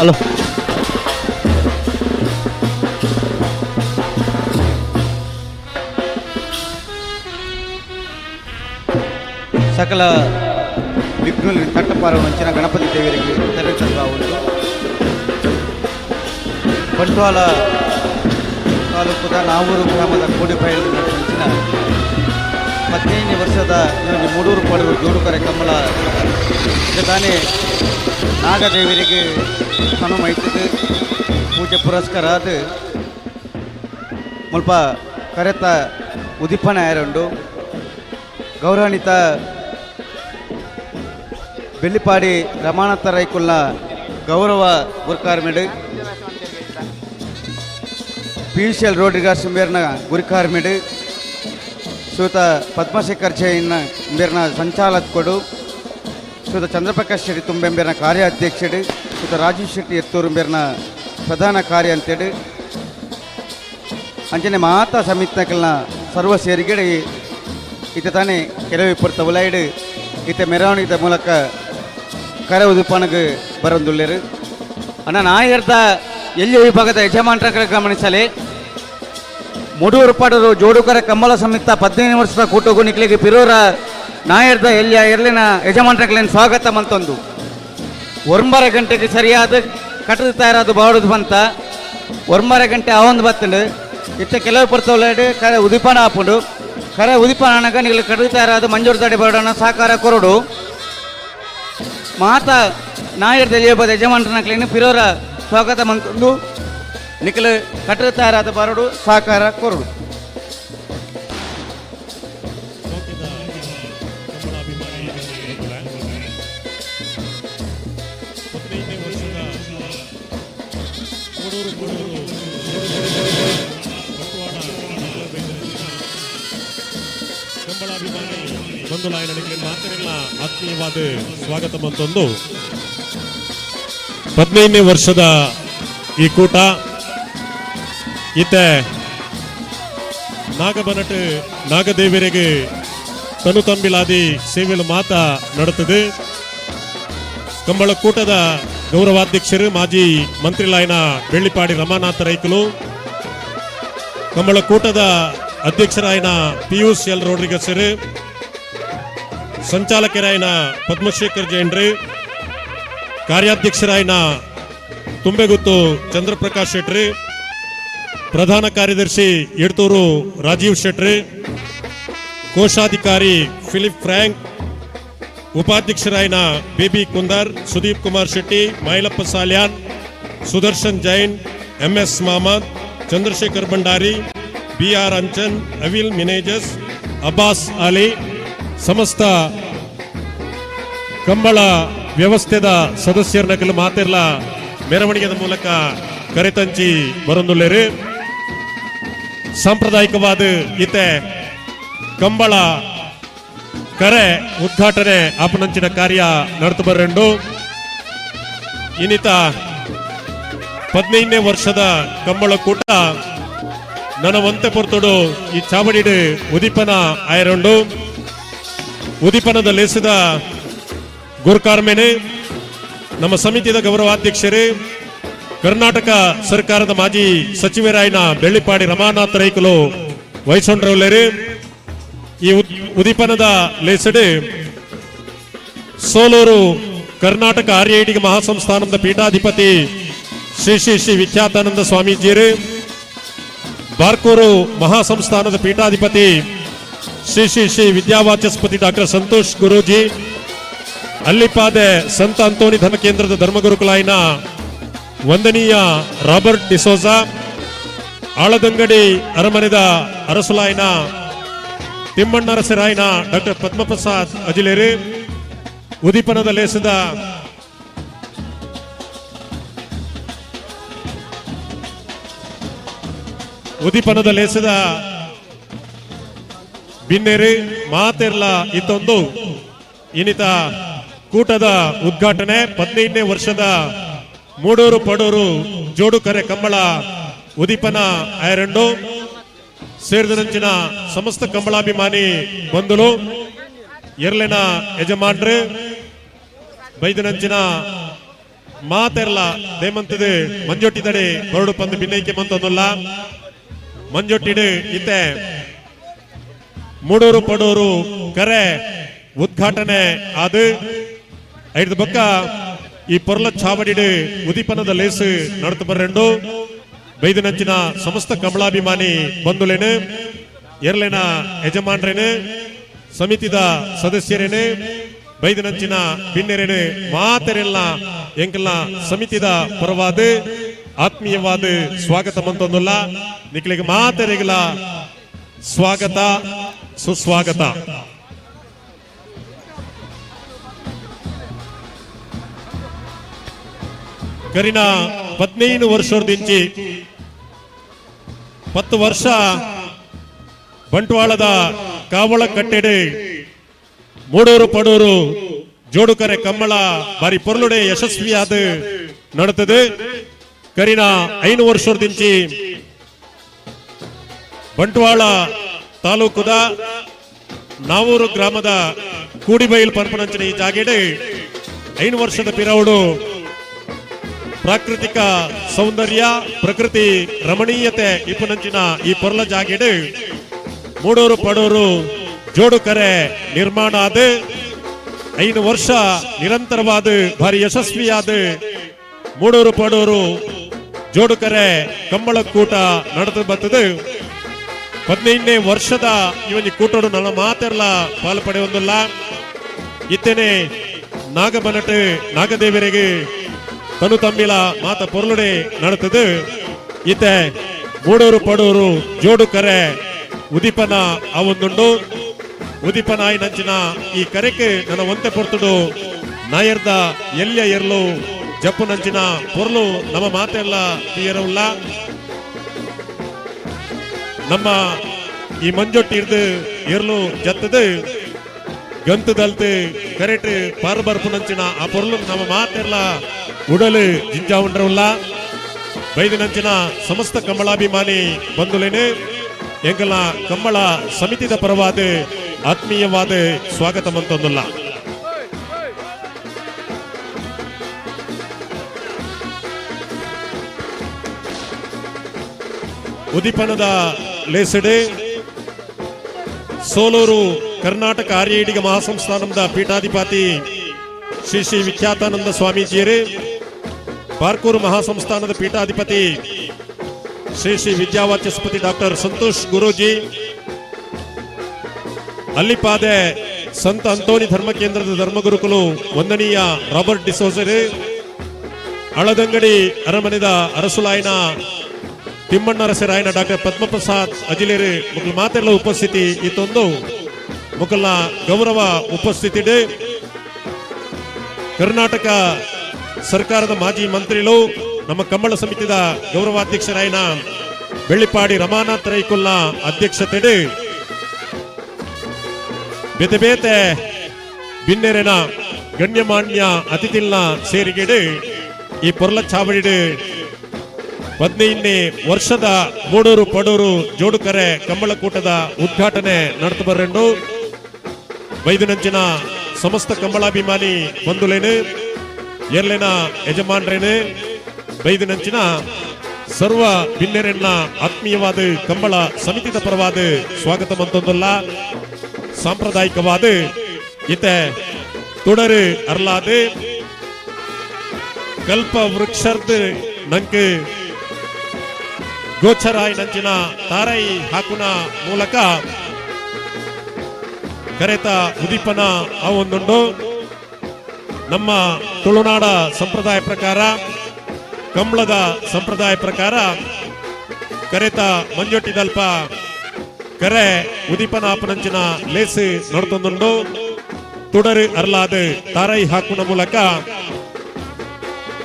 ಹಲೋ. ಸಕಲ ವಿಘ್ನುలు ತಟ್ಟಪಾರ వంచిన ಗಣಪತಿ ದೇವರಿಗೆ ತೆರಳುತ್ತಿರುವ ಬಂಟ್ವಾಳ ತಾಲೂಕುದ ನಾವೂರು ಗ್ರಾಮದ ಕೋಡಿಬೈಲು ಅಂಚಿನ 15ನೇ ವರ್ಷದ ಈ ಮೂಡೂರು ಪಡೂರು ಜೋಡುಕರೆ ಕಂಬಳ ತಾನೇ ನಾಗದೇವರಿಗೆ ಮೈತದು ಪೂಜೆ ಪುರಸ್ಕಾರ ಅದು ಮುಲ್ಪ ಕರೆತ ಉದಿಪನ ಆಯರುಂಡು. ಗೌರವಾನ್ವಿತ ಬೆಳ್ಳಿಪಾಡಿ ರಮಾನಾಥ ರೈಕುಲ್ನ ಗೌರವ ಗುರುಕಾರ್ಮಿಡು, ಪಿಯುಷ್ ಎಲ್ ರೋಡ್ರಿಗಾಸ್ ಮೇರ್ನ ಗುರಿಕಾರ್ಮಿಡು, ಸೂತ ಪದ್ಮಶೇಖರ್ ಜೈನ್ ಮೇರ್ನ ಸಂಚಾಲಕರು, ಸೂತ ಚಂದ್ರಪ್ರಕಾಶ್ ಶೆಟ್ಟಿ ತುಂಬೆಂಬೇರ್ನ ಕಾರ್ಯಾಧ್ಯಕ್ಷರು, ಸೂತ ರಾಜೀವ್ ಶೆಟ್ಟಿ ಎತ್ತೂರು ಮೇರ್ನ ಪ್ರಧಾನ ಕಾರ್ಯ ಅಂತೇಳಿ ಅಂಚನೆ ಮಾತಾ ಸಮಿತಿನಕಲ್ನ ಸರ್ವ ಸೇರಿಗಡೆ ಇತ್ತ ತಾನೇ ಕೆಲವು ಇಪ್ಪತ್ತು ಉಲೈಡು ಇತ್ತ ಮೆರವಣಿಗೆದ ಮೂಲಕ ಕರೆ ಉದುಪನಗೆ ಬರಂದುಳ್ಳೇರು. ಅಣ್ಣ, ನಾಯರ್ದ ಎಲ್ಲಿ ವಿಭಾಗದ ಯಜಮಾನರ ಗಮನಿಸಲಿ. ಮುಡೂರು ಪಡೂರು ಜೋಡುಕರ ಕಂಬಳ ಸಮಿತ 15 ವರ್ಷದ ಕೂಟಗು ನಿಕ್ಲಿಗೆ ಪಿರೂರ ನಾಯರ್ದ ಎಲ್ಲಿಯ ಎರ್ಲಿನ ಯಜಮಾನ್ರಗಳನ್ನ ಸ್ವಾಗತ ಮಂತೊಂದು 9 ಗಂಟೆಗೆ ಸರಿಯಾದ ಕಟ್ಟದ ತಯಾರಾದ ಬಾಡುದು ಬಂತ 9 ಗಂಟೆ ಆವೊಂದು ಬತ್ತಂಡು. ಇತ್ತ ಕೆಲವು ಪರ್ತವಲೇಡು ಕರೆ ಉದಿಪಾನ ಆಪುಂಡು. ಕರೆ ಉದಿಪಾನ ಅನಗ ನಿಗಲು ಕಟ್ಟದ ತಯಾರಾದ ಮಂಜೂರು ತಡೆ ಬಾಡೋಣ ಸಾಕಾರ ಕೊರಡು. ಮಾತಾ ನಾಯರ್ದ ಎಲ್ಲಿಯ ಯಜಮಾನ್ರನಕ್ಲೇನು ಪಿರೋರ ಸ್ವಾಗತ ಮಂತೊಂದು ನಿಖಲು ಕಟ್ಟದ ತಯಾರಾದ ಬಾರಡು ಸಾಕಾರ ಕೊರಡು. ಲೋಕದ ಕಮಲಾಭಿಮಾನಿ ಬಂಧುಗಳೇ, 15ನೇ ವರ್ಷದ ಮೂಡೂರು ಮೂಡೂರು ಬಂಟ್ವಾಳ ಕಂಬಳಾಭಿಮಾನಿ ಬಂಧುಲಾಯನ ಮಾತರೆಲ್ಲ ಆತ್ಮೀಯವಾದ ಸ್ವಾಗತ ಮಂತೊಂದು 15ನೇ ವರ್ಷದ ಈ ಕೂಟ ಇತ್ತೆ ನಾಗಬನಟ್ ನಾಗದೇವರಿಗೆ ತನು ತಂಬಿಲಾದಿ ಸೇವೆಲು ಮಾತ ನಡೆತದೆ. ಕಂಬಳ ಕೂಟದ ಗೌರವಾಧ್ಯಕ್ಷರು ಮಾಜಿ ಮಂತ್ರಿಲಾಯನ ಬೆಳ್ಳಿಪಾಡಿ ರಮಾನಾಥ ರೈಕುಲು, ಕಂಬಳ ಕೂಟದ ಅಧ್ಯಕ್ಷರಾಯನ ಪಿಯೂಷ್ ಎಲ್ ರೋಡ್ರಿಗಸರು, ಸಂಚಾಲಕರಾಯನ ಪದ್ಮಶೇಖರ್ ಜೈನ್ರು, ಕಾರ್ಯಾಧ್ಯಕ್ಷರಾಯನ ತುಂಬೆಗುತ್ತು ಚಂದ್ರಪ್ರಕಾಶ್ ಶೆಟ್ರಿ, ಪ್ರಧಾನ ಕಾರ್ಯದರ್ಶಿ ಎಡ್ತೂರು ರಾಜೀವ್ ಶೆಟ್ರಿ, ಕೋಶಾಧಿಕಾರಿ ಫಿಲಿಪ್ ಫ್ರಾಂಕ್, ಉಪಾಧ್ಯಕ್ಷರಾಯನ ಬೇಬಿ ಕುಂದರ್, ಸುದೀಪ್ ಕುಮಾರ್ ಶೆಟ್ಟಿ, ಮೈಲಪ್ಪ ಸಾಲ್ಯಾನ್, ಸುದರ್ಶನ್ ಜೈನ್, ಎಂಎಸ್ ಮಹಮ್ಮದ್, ಚಂದ್ರಶೇಖರ್ ಭಂಡಾರಿ, ಬಿಆರ್ ಅಂಚನ್, ಅವಿಲ್ ಮಿನೇಜಸ್, ಅಬ್ಬಾಸ್ ಅಲಿ, ಸಮಸ್ತ ಕಂಬಳ ವ್ಯವಸ್ಥೆದ ಸದಸ್ಯರ ನಕಲು ಮಾತಿರ್ಲ ಮೆರವಣಿಗೆದ ಮೂಲಕ ಕರೆತಂಚಿ ಬರೊಂದುಲ್ಲೇರು. ಸಾಂಪ್ರದಾಯಿಕವಾದ ಇತ್ತೆ ಕಂಬಳ ಕರೆ ಉದ್ಘಾಟನೆ ಆಪನಂಚಿನ ಕಾರ್ಯ ನಡೆದು ಬರಂಡು. ಇನ್ನಿತ 15ನೇ ವರ್ಷದ ಕಂಬಳ ಕೂಟ ನನ್ನ ಒಂತೆ ಪೊರ್ತುಡು ಈ ಚಾವಡಿಡು ಉದಿಪನ ಆಯರುಂಡು. ಉದಿಪನದ ಲೇಸಿದ ಗುರುಕಾರ್ಮೇನೆ ನಮ್ಮ ಸಮಿತಿಯ ಗೌರವಾಧ್ಯಕ್ಷರೇ, ಕರ್ನಾಟಕ ಸರ್ಕಾರದ ಮಾಜಿ ಸಚಿವರಾಯನ ಬೆಳ್ಳಿಪಾಡಿ ರಮಾನಾಥ ರೈಕುಲು ವಹಿಸೊಂಡ್ರವಲ್ಲೇರು. ಈ ಉದಿಪನದ ಲೇಸಡು ಸೋಲೂರು ಕರ್ನಾಟಕ ಆರ್ಯೈಟಿಕ ಮಹಾಸಂಸ್ಥಾನದ ಪೀಠಾಧಿಪತಿ ಶ್ರೀ ಶ್ರೀ ಶ್ರೀ ವಿಖ್ಯಾತಾನಂದ ಸ್ವಾಮೀಜಿಯರು, ಬಾರ್ಕೂರು ಮಹಾಸಂಸ್ಥಾನದ ಪೀಠಾಧಿಪತಿ ಶ್ರೀ ಶ್ರೀ ಶ್ರೀ ವಿದ್ಯಾವಾಚಸ್ಪತಿ ಡಾಕ್ಟರ್ ಸಂತೋಷ್ ಗುರೂಜಿ, ಅಲ್ಲಿಪಾದೆ ಸಂತ ಅಂತೋನಿ ಧರ್ಮ ಕೇಂದ್ರದ ಧರ್ಮಗುರುಕುಲಾಯಿನ ವಂದನೀಯ ರಾಬರ್ಟ್ ಡಿಸೋಜಾ, ಆಳದಂಗಡಿ ಅರಮನೆದ ಅರಸುಲಾಯಿನ ತಿಮ್ಮಣ್ಣರಸರಾಯನ ಡಾಕ್ಟರ್ ಪದ್ಮಪ್ರಸಾದ್ ಅಜಿಲೇರು, ಉದೀಪನದ ಲೇಸದ ಉದೀಪನದ ಲೇಸದ ಬಿನ್ನೇರು ಮಾತೆರ್ಲ ಇತ್ತೊಂದು ಇನ್ನಿತ ಕೂಟದ ಉದ್ಘಾಟನೆ 15ನೇ ವರ್ಷದ ಮೂಡೂರು ಪಡೂರು ಜೋಡುಕರೆ ಕಂಬಳ ಉದೀಪನ ಆಯರಂಡು. ಸೇರಿದಂಚಿನ ಸಮಸ್ತ ಕಂಬಳಾಭಿಮಾನಿ ಬಂಧುಲು, ಎರ್ಲೆನ ಯಜಮಾನ್ರು, ಬೈದನಂಚಿನ ಮಾತೆರ್ಲ ದೇಮಂತದ ಮಂಜೊಟ್ಟಿದಡೆ ಬರಡು ಪಂದು ಬಿನ್ನೈಕೆ ಮಂತೊಂದುಲ್ಲ. ಮಂಜೊಟ್ಟಿಡು ಇತ್ತೆ ಮೂಡೂರು ಪಡೂರು ಕರೆ ಉದ್ಘಾಟನೆ ಆದು ಐದು ಬೊಕ್ಕ ಈ ಪೊರ್ಲ ಚಾವಡಿಡು ಉದೀಪನದ ಲೇಸು ನಡತು ಬರ್ರೆಂಡು. ಬೈದನಂಚಿನ ಸಮಸ್ತ ಕಮಲಾಭಿಮಾನಿ ಬಂಧುಲೇನು, ಎರ್ಲೆನ ಯಜಮಾನ್ರೇನು, ಸಮಿತಿದ ಸದಸ್ಯರೇನು, ಬೈದನಂಚಿನ ಬಿನ್ನೆರೇನು, ಮಾತೆರೆಲ್ಲ ಎಂಕಲ್ನ ಸಮಿತಿದ ಪರವಾದ ಆತ್ಮೀಯವಾದ ಸ್ವಾಗತ ಮಂತೊಂದುಲ್ಲ. ನಿಕ್ಲಿಗೆ ಮಾತೆರೆಗಳ ಸ್ವಾಗತ, ಸುಸ್ವಾಗತ. ಕರಿನ 15 ವರ್ಷದಿಂಚಿ 10 ವರ್ಷ ಬಂಟ್ವಾಳದ ಕಾವಳ ಕಟ್ಟೆಡೆ ಮೂಡೂರು ಪಡೂರು ಜೋಡುಕರೆ ಕಮ್ಮಳ ಬಾರಿ ಪೊರ್ಲುಡೆ ಯಶಸ್ವಿಯಾದ ನಡತದೆ. ಕರಿನ 5 ವರ್ಷದಿಂಚಿ ಬಂಟ್ವಾಳ ತಾಲೂಕುದ ನಾವೂರು ಗ್ರಾಮದ ಕೂಡಿಬೈಲ್ ಪನ್ಪನಂಚಿನ ಈ ಜಾಗೆಡೆ 5 ವರ್ಷದ ಪಿರವುಡು ಪ್ರಾಕೃತಿಕ ಸೌಂದರ್ಯ, ಪ್ರಕೃತಿ ರಮಣೀಯತೆ ಇಪ್ಪನಂಚಿನ ಈ ಪೊರ್ಲ ಜಾಗೆಡು ಮೂಡೂರು ಪಡೂರು ಜೋಡುಕರೆ ನಿರ್ಮಾಣ ಆದ 5 ವರ್ಷ ನಿರಂತರವಾದ ಭಾರಿ ಯಶಸ್ವಿಯಾದ ಮೂಡೂರು ಪಡೂರು ಜೋಡುಕರೆ ಕಂಬಳಕೂಟ ನಡೆದು ಬರ್ತದೆ. 15ನೇ ವರ್ಷದ ಈ ಒಂದು ಕೂಟೋಡು ನನ್ನ ಮಾತೆಲ್ಲ ಪಾಲು ಪಡೆಯೊಂದಿಲ್ಲ. ಇತ್ತೇನೆ ನಾಗಬನಟ್ ನಾಗದೇವರಿಗೆ ತನು ತಂಬಿಲ ಮಾತ ಪೊರ್ಲುಡೆ ನಡತದು. ಇತ್ತೆ ಮೂಡೂರು ಪಡೂರು ಜೋಡುಕರೆ ಉದಿಪನ ಅವೊಂದುಂಡು. ಉದಿಪನ ನಂಚಿನ ಈ ಕರೆಕ್ ನನ್ನ ಒಂತೆ ಪೊರ್ತುಡು ನಾಯರ್ದ ಎಲ್ಯ ಎರ್ಲು ಜಪ್ಪು ನಂಚಿನ ಪೊರ್ಲು ನಮ್ಮ ಮಾತೆಲ್ಲ ತೀಯರವುಲ್ಲ. ನಮ್ಮ ಈ ಮಂಜೊಟ್ಟಿ ಇರ್ದು ಎರ್ಲು ಜತ್ತದು ಗಂತದಲ್ತು ಕರೆಟ್ ಪಾರು ಬರ್ಪು ನಂಚಿನ ಆ ಪೊರ್ಲು ನಮ್ಮ ಮಾತೆಲ್ಲ ಉಡಲು ಜಿಂಜಾವುಂಡ್ರವುಲ್ಲ. ಬೈದಿನಂಚಿನ ಸಮಸ್ತ ಕಮಲಾಭಿಮಾನಿ ಬಂಧುಲೇನು, ಎಂಕಲ್ನ ಕಮ್ಮಳ ಸಮಿತಿದ ಪರವಾದ ಆತ್ಮೀಯವಾದ ಸ್ವಾಗತ ಮಂತೊಂದುಲ್ಲ. ಉದಿಪನದ ಲೇಸಡೆ ಸೋಲೂರು ಕರ್ನಾಟಕ ಆರ್ಯೈಡಿಗ ಮಹಾಸಂಸ್ಥಾನದ ಪೀಠಾಧಿಪತಿ ಶ್ರೀ ಶ್ರೀ ವಿಖ್ಯಾತಾನಂದ ಸ್ವಾಮೀಜಿಯರೇ, ಬಾರ್ಕೂರು ಮಹಾಸಂಸ್ಥಾನದ ಪೀಠಾಧಿಪತಿ ಶ್ರೀ ಶ್ರೀ ವಿದ್ಯಾವಾಚಸ್ಪತಿ ಡಾಕ್ಟರ್ ಸಂತೋಷ್ ಗುರೂಜಿ, ಅಲ್ಲಿಪಾದೆ ಸಂತ ಅಂತೋನಿ ಧರ್ಮ ಕೇಂದ್ರದ ಧರ್ಮಗುರುಕುಲು ವಂದನೀಯ ರಾಬರ್ಟ್ ಡಿಸೋಜರು, ಅಳದಂಗಡಿ ಅರಮನೆದ ಅರಸುಲಾಯನ ತಿಮ್ಮಣ್ಣರಸರಾಯನ ಡಾಕ್ಟರ್ ಪದ್ಮಪ್ರಸಾದ್ ಅಜಿಲೇರು ಮುಕ್ಕಲ ಮಾತೆಲ್ಲ ಉಪಸ್ಥಿತಿ ಇತ್ತೊಂದು ಮುಕಲ್ನ ಗೌರವ ಉಪಸ್ಥಿತಿ. ಕರ್ನಾಟಕ ಸರ್ಕಾರದ ಮಾಜಿ ಮಂತ್ರಿಗಳು, ನಮ್ಮ ಕಂಬಳ ಸಮಿತಿದ ಗೌರವಾಧ್ಯಕ್ಷರಾಯನ ಬೆಳ್ಳಿಪಾಡಿ ರಮಾನಾಥ್ ರೈಕುಲ್ನ ಅಧ್ಯಕ್ಷತೆ ಬೇತೆ ಬೇತೆ ಬಿನ್ನೆರೆನ ಗಣ್ಯಮಾನ್ಯ ಅತಿಥಿಲ್ನ ಸೇರಿಗೆಡು ಈ ಪೊರ್ಲ ಚಾವಡಿಡು 15ನೇ ವರ್ಷದ ಮೂಡೂರು ಪಡೂರು ಜೋಡುಕರೆ ಕಂಬಳಕೂಟದ ಉದ್ಘಾಟನೆ ನಡೆದು ಬರೆಂಡು. ಬೈದನಂಚಿನ ಸಮಸ್ತ ಕಂಬಳಾಭಿಮಾನಿ ಬಂಧುಲೇನು, ಎರ್ಲೆನ ಯಜಮಾನ್ರೇನು, ಬೈದನಂಚಿನ ಸರ್ವ ಬಿನ್ನೆರೆನ್ನ ಆತ್ಮೀಯವಾದ ಕಂಬಳ ಸಮಿತಿದ ಪರವಾದ ಸ್ವಾಗತ ಮಂತೊಂದುಲ್ಲ. ಸಾಂಪ್ರದಾಯಿಕವಾದ ಇತ್ತೆ ತುಡರು ಅರ್ಲಾದು ಕಲ್ಪ ವೃಕ್ಷರ್ದು ನಂಕ್ ಗೋಚರಾಯ್ ನಂಚಿನ ತಾರೈ ಹಾಕುನ ಮೂಲಕ ಕರೆತ ಉದೀಪನ ಅವೊಂದುಂಡು. ನಮ್ಮ ತುಳುನಾಡ ಸಂಪ್ರದಾಯ ಪ್ರಕಾರ, ಕಂಬಳದ ಸಂಪ್ರದಾಯ ಪ್ರಕಾರ ಕರೆತ ಮಂಜೊಟ್ಟಿದಲ್ಪ ಕರೆ ಉದೀಪನ ಆಪನಂಚಿನ ಲೇಸು ನಡ್ತೊಂದುಂಡು. ತುಡರು ಅರ್ಲಾದು ತಾರೈ ಹಾಕುನ ಮೂಲಕ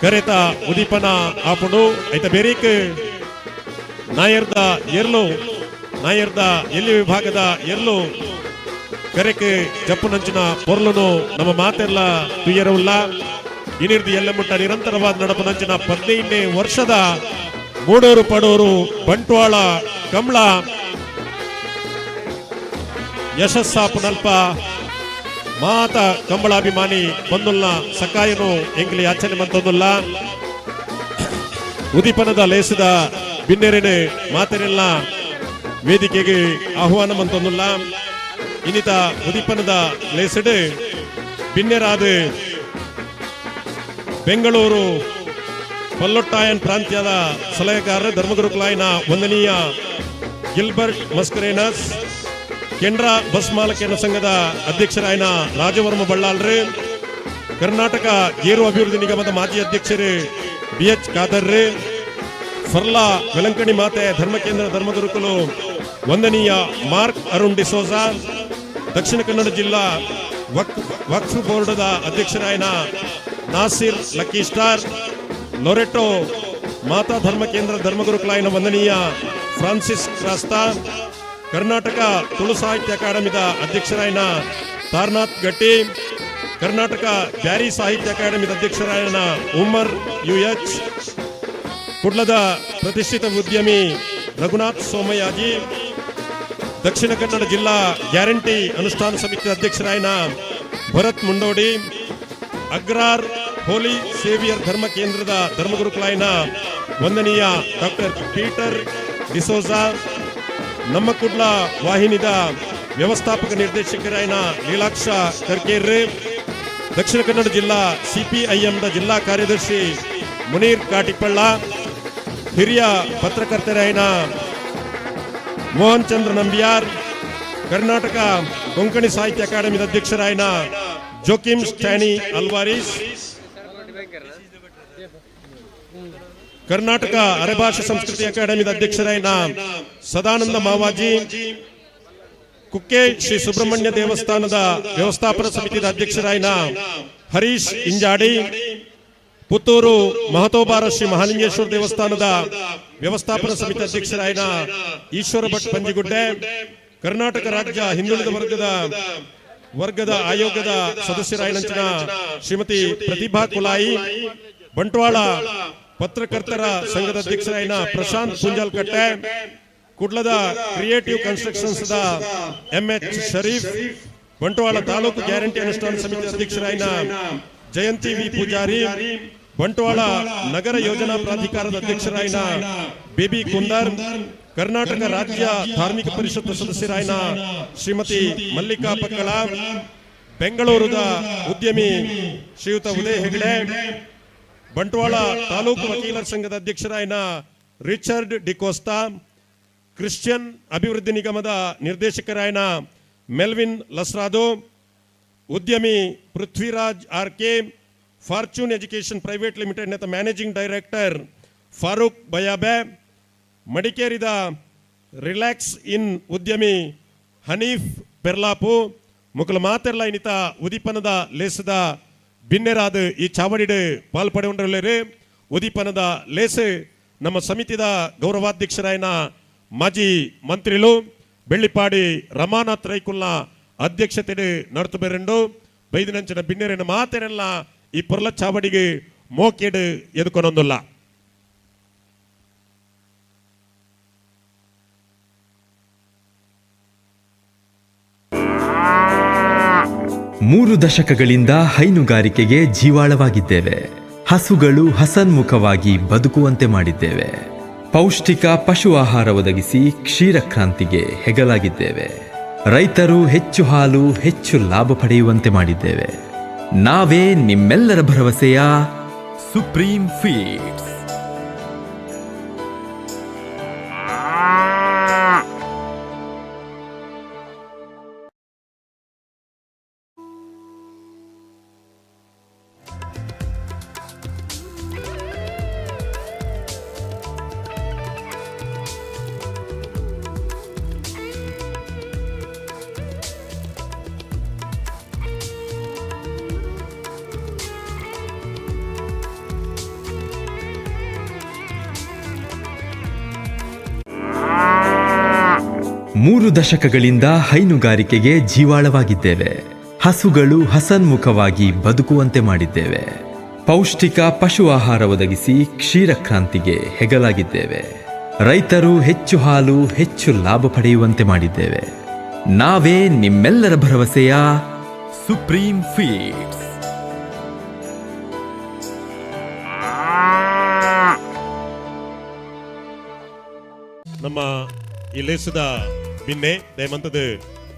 ಕರೆತ ಉದೀಪನ ಆಪುಂಡು. ಐತ ಬೇರೀಕ್ ನಾಯರ್ದ ಎರ್ಲು, ನಾಯರ್ದ ಎಲ್ಲಿ ವಿಭಾಗದ ಎರ್ಲು ಕರೆಕ್ ಜಪ್ಪುನಂಚಿನ ಪೊರ್ಲುನು ನಮ್ಮ ಮಾತೆಲ್ಲ ತುಯ್ಯರವುಲ್ಲ. ಇನಿರ್ದು ಎಲ್ಲ ಮುಟ್ಟ ನಿರಂತರವಾದ ನಡಪುನಂಚಿನ 15ನೇ ವರ್ಷದ ಮೂಡೂರು ಪಡೂರು ಬಂಟ್ವಾಳ ಕಮಲ ಯಶಸ್ಸಾಪುನಲ್ಪ ಮಾತ ಕಂಬಳಾಭಿಮಾನಿ ಬಂದುಲ್ಲ ಸಕಾಯನು ಎಂಕ್ಲಿ ಯಾಚನೆ ಮಂತೊಂದುಲ್ಲ. ಉದಿಪನದ ಲೇಸದ ಬಿನ್ನೆರೆನು ಮಾತೆರೆಲ್ಲ ವೇದಿಕೆಗೆ ಆಹ್ವಾನ ಮಂತೊಂದುಲ್ಲ. ಇನ್ನಿತ ಉದಿಪನದ ಲೇಸಡ್ ಬಿನ್ನೆರಾದ ಬೆಂಗಳೂರು ಪಲ್ಲೊಟ್ಟಾಯನ್ ಪ್ರಾಂತ್ಯದ ಸಲಹೆಗಾರ ಧರ್ಮಗುರುಕುಲಾಯಿನ ವಂದನೀಯ ಗಿಲ್ಬರ್ಟ್ ಮಸ್ಕರೇನಸ್, ಕೆನರಾ ಬಸ್ ಮಾಲಕರ ಸಂಘದ ಅಧ್ಯಕ್ಷರಾಯನ ರಾಜವರ್ಮ ಬಳ್ಳಾಲ್ರು, ಕರ್ನಾಟಕ ಗೇರು ಅಭಿವೃದ್ಧಿ ನಿಗಮದ ಮಾಜಿ ಅಧ್ಯಕ್ಷರು ಬಿ ಎಚ್ ಖಾದರ್, ಫರ್ಲಾ ವೆಲಂಕಣಿ ಮಾತೆ ಧರ್ಮಕೇಂದ್ರ ಧರ್ಮಗುರುಕುಲು ವಂದನೀಯ ಮಾರ್ಕ್ ಅರುಣ್ ಡಿಸೋಜಾ, ದಕ್ಷಿಣ ಕನ್ನಡ ಜಿಲ್ಲಾ ವಕ್ಫ್ ವಕ್ಫ್ ಬೋರ್ಡದ ಅಧ್ಯಕ್ಷರಾಯನ ನಾಸಿರ್ ಲಕ್ಕಿ ಸ್ಟಾರ್, ಲೊರೆಟೋ ಮಾತಾ ಧರ್ಮ ಕೇಂದ್ರ ಧರ್ಮಗುರುಕುಲಾಯಿನ ವಂದನೀಯ ಫ್ರಾನ್ಸಿಸ್ ಕ್ರಾಸ್ತಾ, ಕರ್ನಾಟಕ ತುಳು ಸಾಹಿತ್ಯ ಅಕಾಡೆಮಿದ ಅಧ್ಯಕ್ಷರಾಯನ ತಾರನಾಥ್ ಗಟ್ಟಿ, ಕರ್ನಾಟಕ ಬ್ಯಾರಿ ಸಾಹಿತ್ಯ ಅಕಾಡೆಮಿದ ಅಧ್ಯಕ್ಷರಾಯನ ಉಮರ್ ಯುಎಚ್, ಕುಡ್ಲದ ಪ್ರತಿಷ್ಠಿತ ಉದ್ಯಮಿ ರಘುನಾಥ್ ಸೋಮಯಾಜಿ, ದಕ್ಷಿಣ ಕನ್ನಡ ಜಿಲ್ಲಾ ಗ್ಯಾರಂಟಿ ಅನುಷ್ಠಾನ ಸಮಿತಿ ಅಧ್ಯಕ್ಷರಾಯನ ಭರತ್ ಮುಂಡೋಡಿ, ಅಗ್ರಾರ್ ಹೋಲಿ ಸೇವಿಯರ್ ಧರ್ಮ ಕೇಂದ್ರದ ಧರ್ಮಗುರುಕುಲಾಯಿನ ವಂದನೀಯ ಡಾಕ್ಟರ್ ಪೀಟರ್ ಡಿಸೋಜಾ, ನಮ್ಮ ಕುಡ್ಲ ವಾಹಿನಿದ ವ್ಯವಸ್ಥಾಪಕ ನಿರ್ದೇಶಕರಾಯನ ಲೀಲಾಕ್ಷ ಕರ್ಕೇರ್, ದಕ್ಷಿಣ ಕನ್ನಡ ಜಿಲ್ಲಾ ಸಿಪಿಐಎಂದ ಜಿಲ್ಲಾ ಕಾರ್ಯದರ್ಶಿ ಮುನೀರ್ ಕಾಟಿಪಳ್ಳ, ಹಿರಿಯ ಪತ್ರಕರ್ತರಾಯನ ಮೋಹನ್ ಚಂದ್ರ ನಂಬಿಯಾರ್, ಕರ್ನಾಟಕ ಕೊಂಕಣಿ ಸಾಹಿತ್ಯ ಅಕಾಡೆಮಿದ ಅಧ್ಯಕ್ಷರಾಯನ ಜೋಕಿಮ್ ಸ್ಟ್ಯಾನಿ ಅಲ್ವಾರಿಸ್, ಕರ್ನಾಟಕ ಅರೆಭಾಷೆ ಸಂಸ್ಕೃತಿ ಅಕಾಡೆಮಿದ ಅಧ್ಯಕ್ಷರಾಯನ ಸದಾನಂದ ಮಾವಾಜಿ, ಕುಕ್ಕೆ ಶ್ರೀ ಸುಬ್ರಹ್ಮಣ್ಯ ದೇವಸ್ಥಾನದ ವ್ಯವಸ್ಥಾಪನಾ ಸಮಿತಿಯ ಅಧ್ಯಕ್ಷರಾಯನ ಹರೀಶ್ ಇಂಜಾಡಿ, ಪುತ್ತೂರು ಮಹತೋಬಾರ ಶ್ರೀ ಮಹಾಲಿಂಗೇಶ್ವರ ದೇವಸ್ಥಾನದ ವ್ಯವಸ್ಥಾಪನಾ ಸಮಿತಿ ಅಧ್ಯಕ್ಷರಾಯನ ಈಶ್ವರ ಭಟ್ ಪಂಜಿಗುಡ್ಡೆ, ಕರ್ನಾಟಕ ರಾಜ್ಯ ಹಿಂದುಳಿದ ವರ್ಗದ ವರ್ಗದ ಆಯೋಗದ ಸದಸ್ಯರಾಯನಂಚಿನ ಶ್ರೀಮತಿ ಪ್ರತಿಭಾ ಕುಲಾಯಿ, ಬಂಟ್ವಾಳ ಪತ್ರಕರ್ತರ ಸಂಘದ ಅಧ್ಯಕ್ಷರಾಯನ ಪ್ರಶಾಂತ್ ಪುಂಜಾಲ್ಕಟ್ಟೆ, ಕುಡ್ಲದ creative constructions the MH Sharif, Bantwal taluk guarantee ಅನುಷ್ಠಾನ ಸಮಿತಿ ಅಧ್ಯಕ್ಷರಾಯನ ಜಯಂತಿ ವಿ ಪೂಜಾರಿ, ಬಂಟ್ವಾಳ ನಗರ ಯೋಜನಾ ಪ್ರಾಧಿಕಾರದ ಅಧ್ಯಕ್ಷರಾಯನ ಬೇಬಿ ಕುಂದರ್, ಕರ್ನಾಟಕ ರಾಜ್ಯ ಧಾರ್ಮಿಕ ಪರಿಷತ್ ಸದಸ್ಯರಾಯನ ಶ್ರೀಮತಿ ಮಲ್ಲಿಕಾ ಪಕ್ಕಳ, ಬೆಂಗಳೂರದ ಉದ್ಯಮಿ ಶ್ರೀಯುತ ಉದಯ ಹೆಗಡೆ, ಬಂಟ್ವಾಳ ತಾಲೂಕು ವಕೀಲರ ಸಂಘದ ಅಧ್ಯಕ್ಷರಾಯನ ರಿಚರ್ಡ್ ಡಿಕೋಸ್ತಾ, ಕ್ರಿಶ್ಚಿಯನ್ ಅಭಿವೃದ್ಧಿ ನಿಗಮದ ನಿರ್ದೇಶಕರಾಯನ ಮೆಲ್ವಿನ್ ಲಸ್ರಾದೋ, ಉದ್ಯಮಿ Prithviraj R K, fortune education private limited ನೇತ ಮ್ಯಾನೇಜಿಂಗ್ ಡೈರೆಕ್ಟರ್ ಫಾರೂಕ್ ಬಯಾಬೆ, ಮಡಿಕೇರಿದ ರಿಲ್ಯಾಕ್ಸ್ ಇನ್ ಉದ್ಯಮಿ ಹನೀಫ್ ಪೆರ್ಲಾಪು ಮುಕುಲ ಮಾತೆರ್ಲ ಇನಿತ ಉದಿಪನದ ಲೇಸದ ಬಿನ್ನೆರಾದ ಈ ಚಾವಡಿಡ್ ಪಾಲ್ಪಡೆಯುಂಡಲೇರು. ಉದಿಪನದ ಲೇಸು ನಮ್ಮ ಸಮಿತಿದ ಗೌರವಾಧ್ಯಕ್ಷರಾಯನ ಮಾಜಿ ಮಂತ್ರಿಲು ಬೆಳ್ಳಿಪಾಡಿ ರಮಾನಾಥ್ ರೈಕುಲ್ನ ಅಧ್ಯಕ್ಷತೆ ನಡತು ಬೆರಂಡು. ಬೈದಿನಂಚಿನ ಬಿನ್ನೆರಿನ ಮಾತೆರೆಲ್ಲ ಈ ಪೊರ್ಲ ಚಾವಡಿಗೆ ಮೋಕೆಡ್ ಎದುಕೊನೊಂದುಲ್ಲ. 3 ದಶಕಗಳಿಂದ ಹೈನುಗಾರಿಕೆಗೆ ಜೀವಾಳವಾಗಿದ್ದೇವೆ. ಹಸುಗಳು ಹಸನ್ಮುಖವಾಗಿ ಬದುಕುವಂತೆ ಮಾಡಿದ್ದೇವೆ. ಪೌಷ್ಟಿಕ ಪಶು ಆಹಾರ ಒದಗಿಸಿ ಕ್ಷೀರಕ್ರಾಂತಿಗೆ ಹೆಗಲಾಗಿದ್ದೇವೆ. ರೈತರು ಹೆಚ್ಚು ಹಾಲು, ಹೆಚ್ಚು ಲಾಭ ಪಡೆಯುವಂತೆ ಮಾಡಿದ್ದೇವೆ. ನಾವೇ ನಿಮ್ಮೆಲ್ಲರ ಭರವಸೆಯ ಸುಪ್ರೀಂ ಫೀಡ್ಸ್. 3 ದಶಕಗಳಿಂದ ಹೈನುಗಾರಿಕೆಗೆ ಜೀವಾಳವಾಗಿದ್ದೇವೆ. ಹಸುಗಳು ಹಸನ್ಮುಖವಾಗಿ ಬದುಕುವಂತೆ ಮಾಡಿದ್ದೇವೆ. ಪೌಷ್ಟಿಕ ಪಶು ಆಹಾರ ಒದಗಿಸಿ ಕ್ಷೀರಕ್ರಾಂತಿಗೆ ಹೆಗಲಾಗಿದ್ದೇವೆ. ರೈತರು ಹೆಚ್ಚು ಹಾಲು, ಹೆಚ್ಚು ಲಾಭ ಪಡೆಯುವಂತೆ ಮಾಡಿದ್ದೇವೆ. ನಾವೇ ನಿಮ್ಮೆಲ್ಲರ ಭರವಸೆಯ Supreme Feeds. ನಮ್ಮ ಈ ಲೇಸದ ಬಿನ್ನೆ ದಯಮಂತದ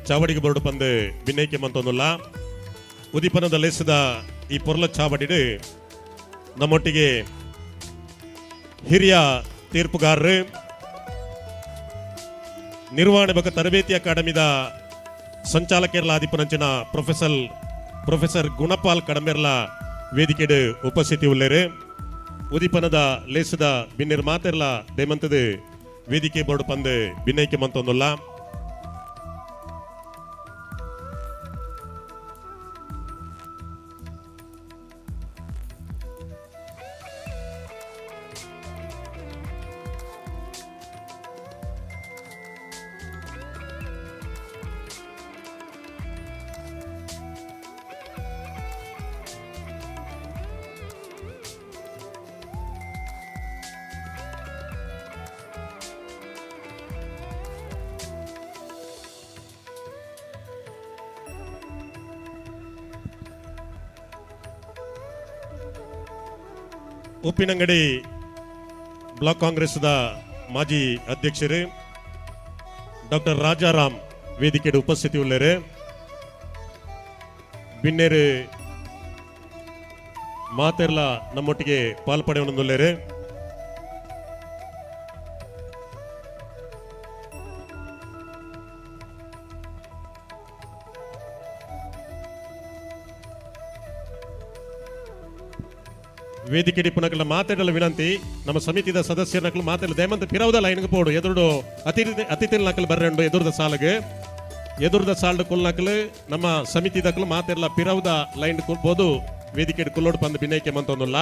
ಚಾವಡಿಗೆ ಬರಡು ಪಂದು ಬಿನ್ನೈಕೆ ಮಂತೊಂದುಲ್ಲ. ಉದಿಪನದ ಲೇಸದ ಈ ಪೊರ್ಲ ಚಾವಡಿಡು ನಮ್ಮೊಟ್ಟಿಗೆ ಹಿರಿಯ ತೀರ್ಪುಗಾರರು, ನಿರ್ವಹಣೆ ಬೊಕ್ಕ ತರಬೇತಿ ಅಕಾಡೆಮಿದ ಸಂಚಾಲಕರ್ಲ ಆದಿಪನಂಚಿನ ಪ್ರೊಫೆಸರ್ ಪ್ರೊಫೆಸರ್ ಗುಣಪಾಲ್ ಕಡಂಬೆರ್ಲ ವೇದಿಕೆಡ್ ಉಪಸ್ಥಿತಿ ಉಲ್ಲೇರು. ಉದಿಪನದ ಲೇಸದ ಬಿನ್ನೆರ್ ಮಾತೆರ್ಲ ದಯಮಂತದ ವೇದಿಕೆ ಬೋರ್ಡ್ ಪಂದು ಬಿನ್ನೈಕೆ ಮಂತೊಂದುಲ್ಲ. ಉಪ್ಪಿನಂಗಡಿ ಬ್ಲಾಕ್ ಕಾಂಗ್ರೆಸ್ದ ಮಾಜಿ ಅಧ್ಯಕ್ಷರು ಡಾಕ್ಟರ್ ರಾಜಾರಾಮ್ ವೇದಿಕೆಡ್ ಉಪಸ್ಥಿತಿ ಉಲ್ಲೇರು. ಬಿನ್ನೇರು ಮಾತೆರ್ಲ ನಮ್ಮೊಟ್ಟಿಗೆ ಪಾಲ್ಪಡೆಯೊಂದುಲ್ಲೇರು. ವೇದಿಕೆ ಡಿಪ್ಪುನಕಲ್ನ ಮಾತಾಡಲ ವಿನಂತಿ. ನಮ್ಮ ಸಮಿತಿದ ಸದಸ್ಯರನಕಲು ಮಾತಾಡಲು ದಯಮಂತ ಪಿರವುದ ಲೈನ್ಗೆ ಪೋಡು. ಎದುರುಡು ಅತಿಥಿ ಅತಿಥಿ ನಕಲು ಬರ್ರೆಂಡು. ಎದುರುದ ಸಾಲಗೆ, ಎದುರುದ ಸಾಲ್ಡ್ ಕುಲ್ನಕಲು ನಮ್ಮ ಸಮಿತಿದಕಲು ಮಾತೆರ್ಲ ಪಿರವುದ ಲೈನ್ ಕುಲ್ಬೋದು. ವೇದಿಕೆ ಕುಲ್ಲೋಡು ಪಂದ್ ಬಿನ್ನೈಕೆ ಮಂತೊಂದುಲ್ಲ.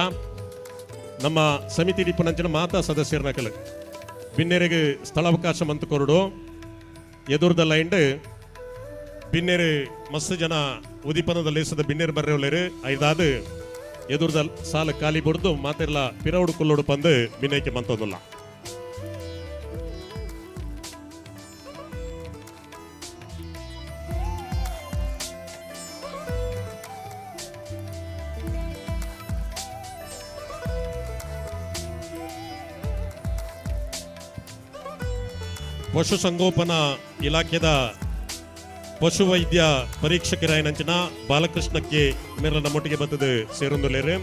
ನಮ್ಮ ಸಮಿತಿ ಡಿಪ್ಪುನಂಚಿನ ಮಾತಾ ಸದಸ್ಯರನಕಲು ಬಿನ್ನೆರಿಗೆ ಸ್ಥಳಾವಕಾಶ ಮಂತ್ ಕೊರಡು. ಎದುರುದ ಲೈನ್ಡ್ ಬಿನ್ನೆರು ಮಸ್ತ್ ಜನ ಉದಿಪನದ ಲೇಸದ ಬಿನ್ನೆರು ಬರ್ರೆ ಉಲ್ಲೇರು. ಐದಾದು ಎದುರುದ ಸಾಲ ಖಾಲಿ ಬಡ್ದು ಮಾತೆರ್ಲ ಪಿರವುಡು ಕುಲ್ಲೋಡು ಪಂದು ಬಿನ್ನೈಕೆ ಮಂತೊಂದುಲ್ಲ. ಪಶುಸಂಗೋಪನಾ ಇಲಾಖೆದ ಪಶುವೈದ್ಯ ಪರೀಕ್ಷಕರಾಯನಂಚಿನ ಬಾಲಕೃಷ್ಣ ಕೆ ಮೇರೆಲ್ಲ ನಮ್ಮೊಟ್ಟಿಗೆ ಬತ್ತದು ಸೇರೊಂದುಲ್ಲೇರು.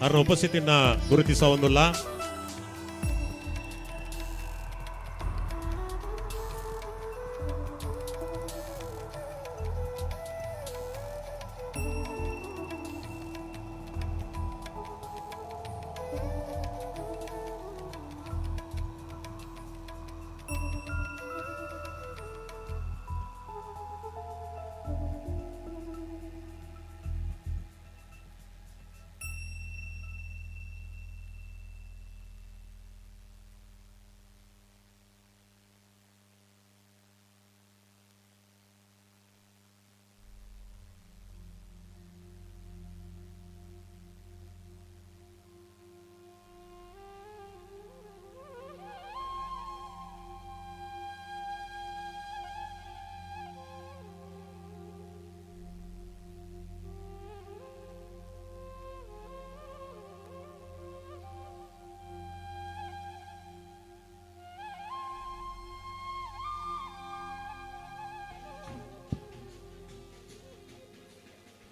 ಅವರ ಉಪಸ್ಥಿತಿಯನ್ನ ಗುರುತಿಸವೊಂದುಲ್ಲ.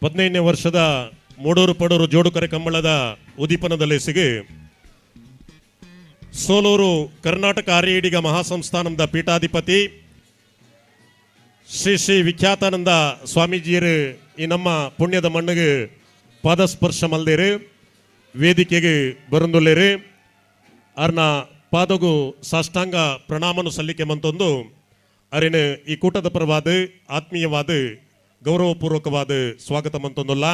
15ನೇ ವರ್ಷದ ಮೂಡೂರು ಪಡೂರು ಜೋಡುಕರೆ ಕಂಬಳದ ಉದೀಪನದ ಲೇಸಿಗೆ ಸೋಲೂರು ಕರ್ನಾಟಕ ಆರ್ಯ ಮಹಾಸಂಸ್ಥಾನದ ಪೀಠಾಧಿಪತಿ ಶ್ರೀ ಶ್ರೀ ವಿಖ್ಯಾತಾನಂದ ಸ್ವಾಮೀಜಿಯರು ಈ ನಮ್ಮ ಪುಣ್ಯದ ಮಣ್ಣಿಗೆ ಪಾದಸ್ಪರ್ಶ ಮಲ್ದೇರು, ವೇದಿಕೆಗೆ ಬರಂದುಲ್ಲೇರು. ಅರ್ನ ಪಾದಗು ಸಾಷ್ಟಾಂಗ ಪ್ರಣಾಮನು ಸಲ್ಲಿಕೆ ಮಂತೊಂದು ಅರಿನ ಈ ಕೂಟದ ಪರವಾದ ಆತ್ಮೀಯವಾದ ಗೌರವಪೂರ್ವಕವಾದ ಸ್ವಾಗತ ಮಂತೊಂದುಲ್ಲ.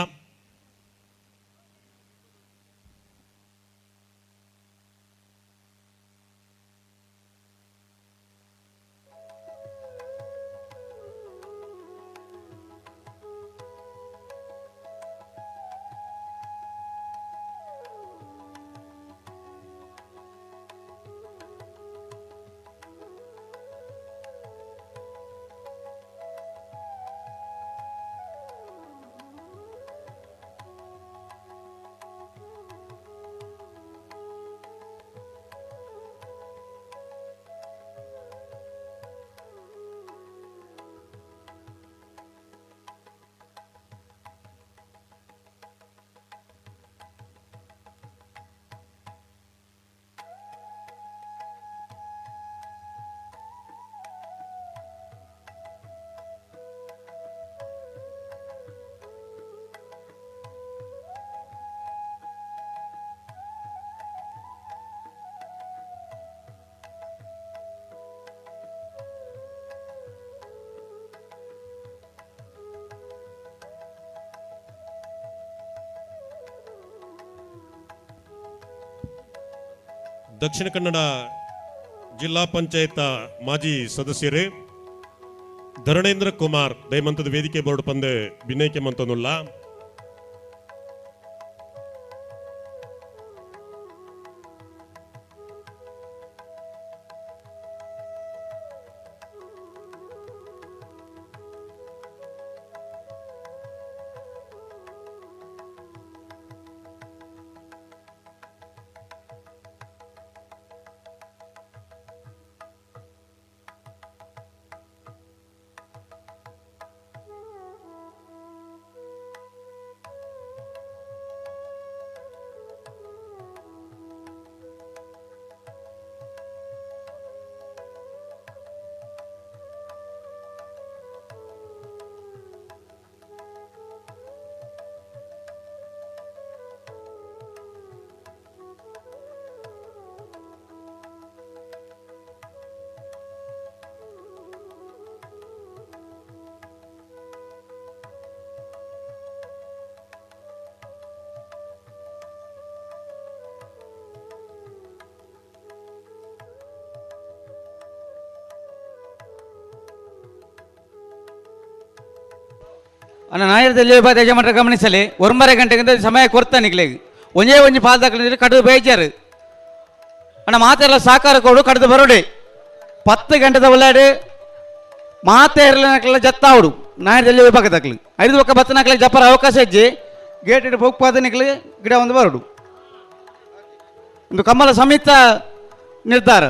ದಕ್ಷಿಣ ಕನ್ನಡ ಜಿಲ್ಲಾ ಪಂಚಾಯತ್ ಮಾಜಿ ಸದಸ್ಯರು ಧರಣೇಂದ್ರ ಕುಮಾರ್ ದಯಮಂತದ ವೇದಿಕೆ ಬೋರ್ಡ್ ಪಂದ್ ಬಿನೈಕೆ ಮಂತೊಂದುಲ್ಲ. ಅಣ್ಣ ನಾಯರದಲ್ಲಿ ಯಜಮಾನರ ಗಮನಿಸಲಿ. ಒಂಬರೆ ಗಂಟೆಗಿಂತ ಸಮಯ ಕೊಡ್ತಾನೆ ನಿಕ್ಲೆಗ್. ಒಂಜೇ ಒಂಜಿ ಪಾದಕಲಿದ್ರೆ ಕಡು ಬೇಜಾರು ಅಣ್ಣ. ಮಾತೆಲ್ಲ ಸಾಕಾರ ಕೊಡು, ಕಡ್ದು ಬರೋಡೆ. 10 ಗಂಟೆದ ಒಳ್ಳಾಡು ಮಾತೆ ಇರಲಿಲ್ಲ ಜತ್ತಾವಡು. ನಾಯರದಲ್ಲಿ ವಿಭಾಗದಾಕ್ಲು ಐದು ಪಕ್ಕ ಬತ್ತನಾಕ್ಲೆ ಜಪ್ಪರ ಅವಕಾಶ ಹೆಜ್ಜೆ ಗೇಟ್ ಇಟ್ಟು ಹೋಗ್ಪಾದ ನಿಕ್ಲೆ ಗಿಡ ಒಂದು ಬರೋಡು. ಒಂದು ಕಮ್ಮಲ ಸಮೇತ ನಿರ್ಧಾರ.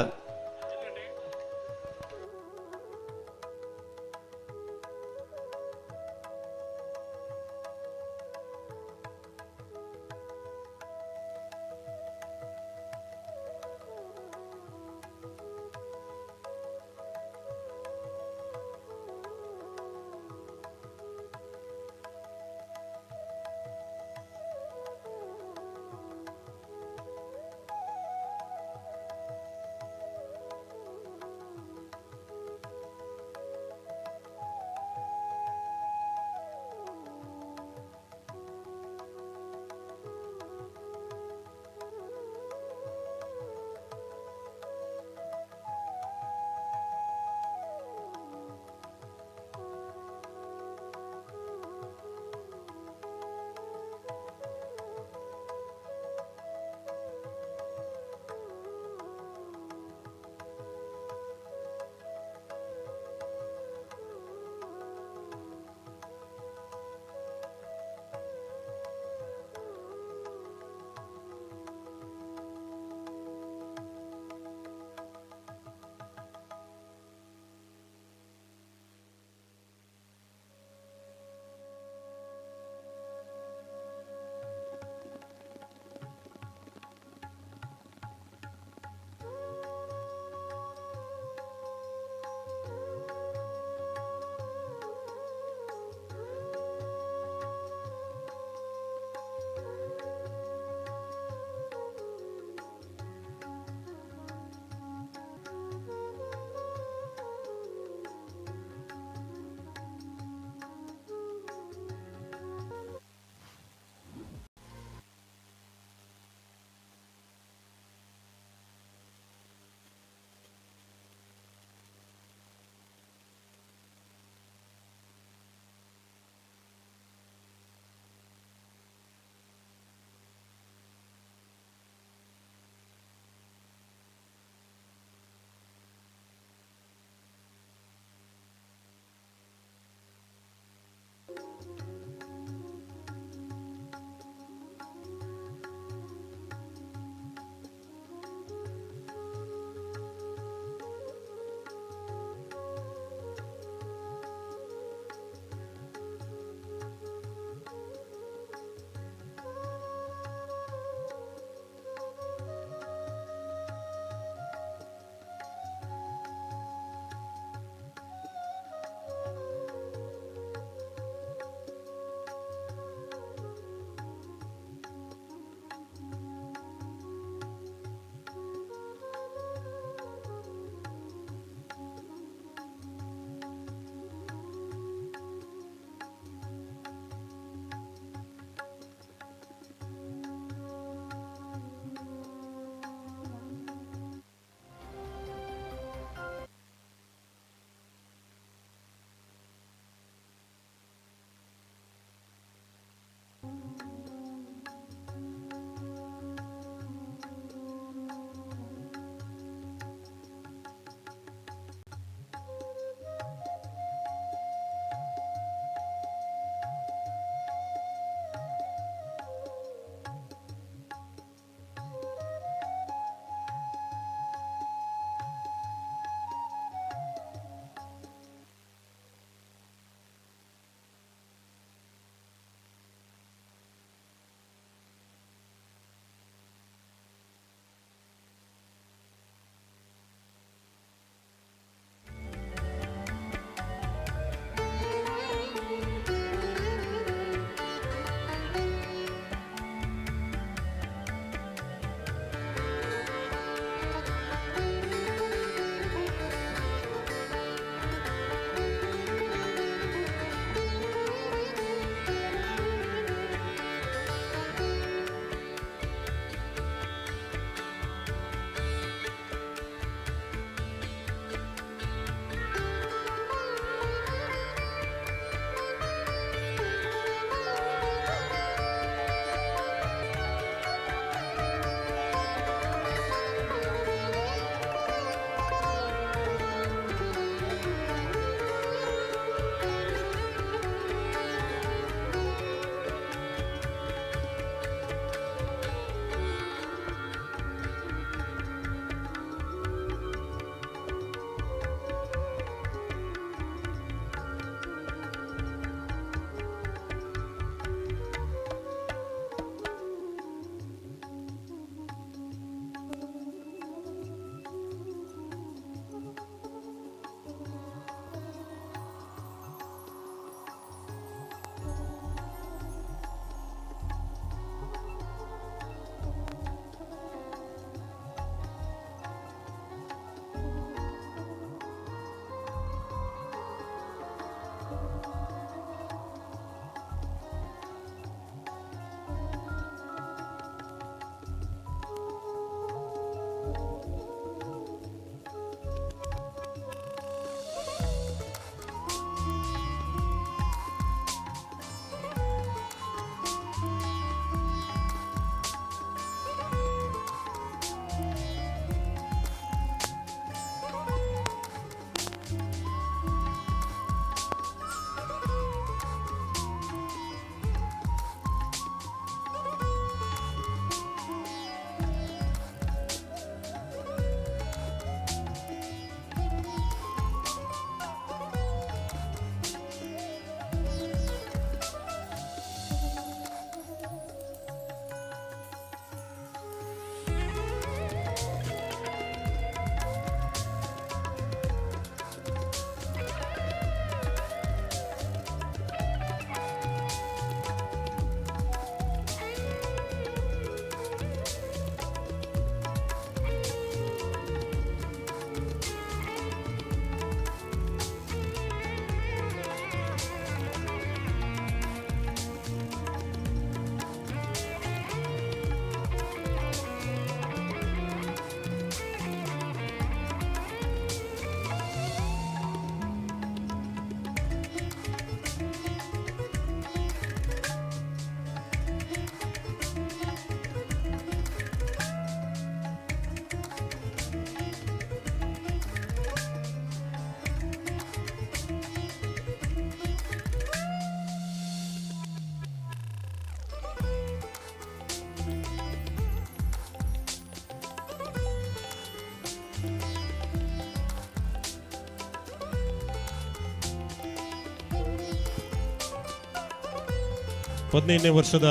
15ನೇ ವರ್ಷದ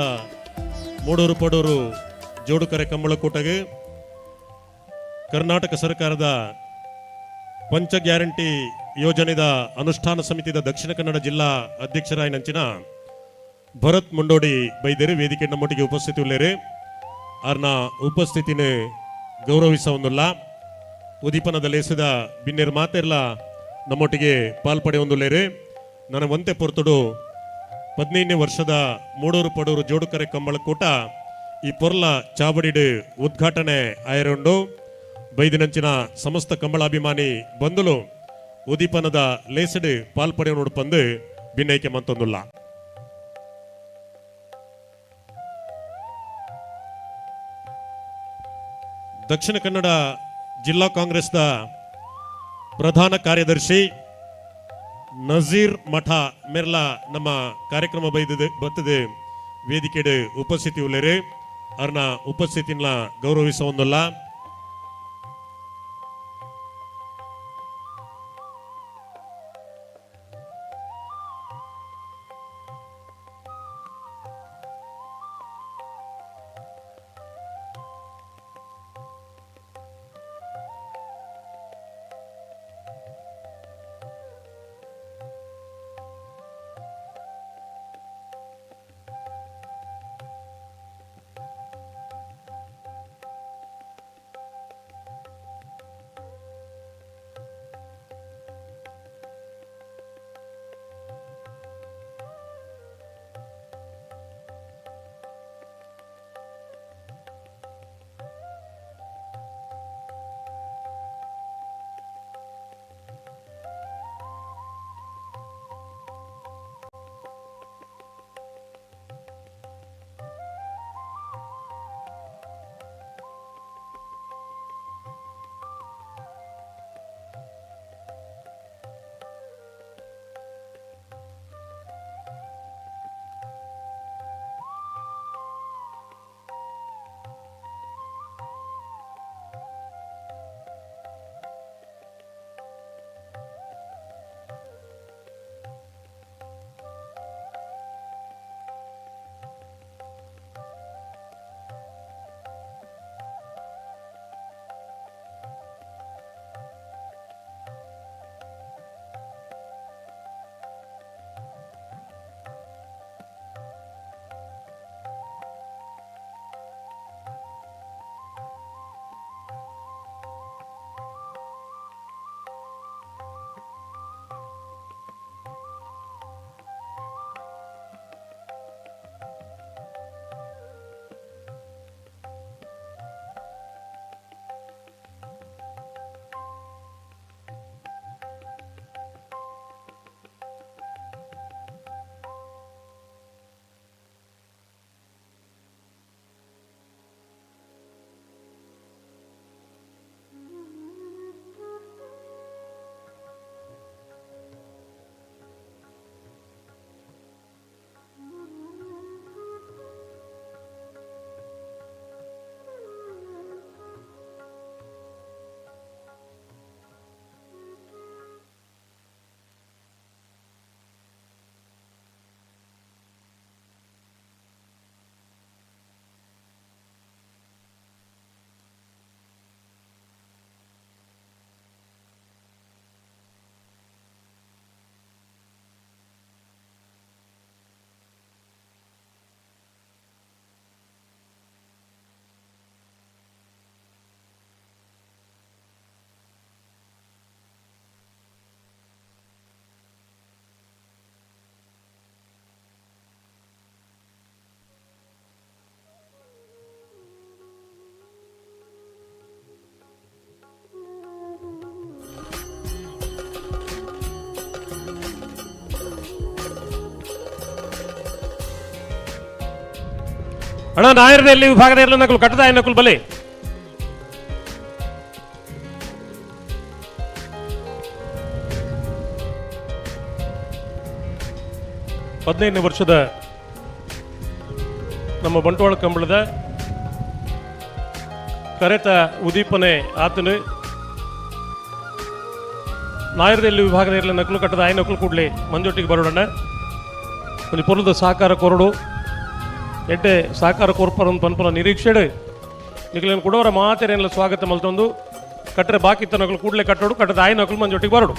ಮೂಡೂರು ಪಡೂರು ಜೋಡುಕರೆ ಕಂಬಳಕೂಟಗೆ ಕರ್ನಾಟಕ ಸರ್ಕಾರದ ಪಂಚ ಗ್ಯಾರಂಟಿ ಯೋಜನೆದ ಅನುಷ್ಠಾನ ಸಮಿತಿದ ದಕ್ಷಿಣ ಕನ್ನಡ ಜಿಲ್ಲಾ ಅಧ್ಯಕ್ಷರಾಯಿನಂಚಿನ ಭರತ್ ಮುಂಡೋಡಿ ಬೈದೇರು ವೇದಿಕೆ ನಮ್ಮೊಟ್ಟಿಗೆ ಉಪಸ್ಥಿತಿ ಉಳ್ಳೇರು. ಆರ್ನ ಉಪಸ್ಥಿತಿನ ಗೌರವಿಸವೊಂದುಲ್ಲ. ಉದೀಪನದ ಲೇಸದ ಬಿನ್ನೇರು ಮಾತೆರ್ಲ ನಮ್ಮೊಟ್ಟಿಗೆ ಪಾಲ್ಪಡೆಯೊಂದುಲ್ಲೇರು. ನನ್ನ ಒಂತೆ ಪೊರ್ತುಡು 15ನೇ ವರ್ಷದ ಮೂಡೂರು ಪಡೂರು ಜೋಡುಕರೆ ಕಂಬಳಕೂಟ ಈ ಪೊರ್ಲ ಚಾವಡಿಡು ಉದ್ಘಾಟನೆ ಆಯರುಂಡು. ಬೈದಿನಂಚಿನ ಸಮಸ್ತ ಕಂಬಳಾಭಿಮಾನಿ ಬಂಧುಲು ಉದೀಪನದ ಲೇಸಡು ಪಾಲ್ಪಡೆಯೋಡು ಪಂದು ಬಿನ್ನೈಕೆ ಮಂತೊಂದುಲ್ಲ. ದಕ್ಷಿಣ ಕನ್ನಡ ಜಿಲ್ಲಾ ಕಾಂಗ್ರೆಸ್ದ ಪ್ರಧಾನ ಕಾರ್ಯದರ್ಶಿ ನಜೀರ್ ಮಠ ಮೆರ್ಲ ನಮ್ಮ ಕಾರ್ಯಕ್ರಮ ಬೈದದೆ ಬತ್ತದೆ ವೇದಿಕೆಡು ಉಪಸ್ಥಿತಿ ಉಳ್ಳೇರು. ಅರ್ನ ಉಪಸ್ಥಿತಿನ ಗೌರವಿಸೊಂದುಲ್ಲ. ಅಣ್ಣ, ನಾಯರದಲ್ಲಿ ವಿಭಾಗದ ಇರಲು ನಕಲು ಕಟ್ಟದ ನಕಲು ಬಲಿ. 15ನೇ ವರ್ಷದ ನಮ್ಮ ಬಂಟ್ವಾಳ ಕಂಬಳದ ಕರೆತ ಉದೀಪನೆ ಆತನು. ನಾಯರದಲ್ಲಿ ವಿಭಾಗದ ಇರಲಿ ನಕಲು ಕಟ್ಟದ ಆಯ ನಕಲು ಕೂಡಲೇ ಮಂಜೊಟ್ಟಿಗೆ ಬರೋಣ. ಒಂದು ಪೊಲದ ಸಹಕಾರ ಕೊರಡು. ಎಡ್ಡೆ ಸಹಕಾರ ಕೊರ್ಪರ ಪನ್ಪುನ ನಿರೀಕ್ಷೆಡ್ ನಿಕ್ಲೆನ್ ಕುಡವರ ಮಾತೆರೆನ್ಲ ಸ್ವಾಗತ ಮಲ್ತೊಂದು ಕಟ್ಟರೆ ಬಾಕಿ ತನಕಲು ಕೂಡಲೇ ಕಟ್ಟೋಡು, ಕಟ್ಟದ ಆಯ್ನಕುಲು ಮಂಜೊಟ್ಟಿಗೆ ಬರಡು.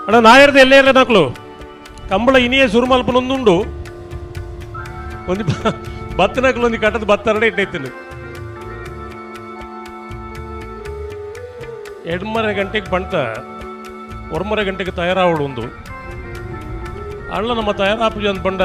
ಅಣ್ಣ ನಾಯರ್ದ ಎಲ್ಲೇ ನಕಲು ಕಂಬಳ ಇನಿಯೇ ಸುರು ಮಲ್ಪನೊಂದುಂಡು. ಒಂಜಿ ಬತ್ತನಕಲು ಒಂಜಿ ಕಟ್ಟದ ಬತ್ತರಡೆ ಇಟ್ಟೈತಿನ. ಎಡ್ಮರೆ ಗಂಟೆಗೆ ಬಂಟ ಒರ್ಮರೆ ಗಂಟೆಗೆ ತಯಾರಾವಡು ಒಂದು ಅಣ್ಣ ನಮ್ಮ ತಯಾರಾಪುಜಿ ಅಂತ ಬಂಡ.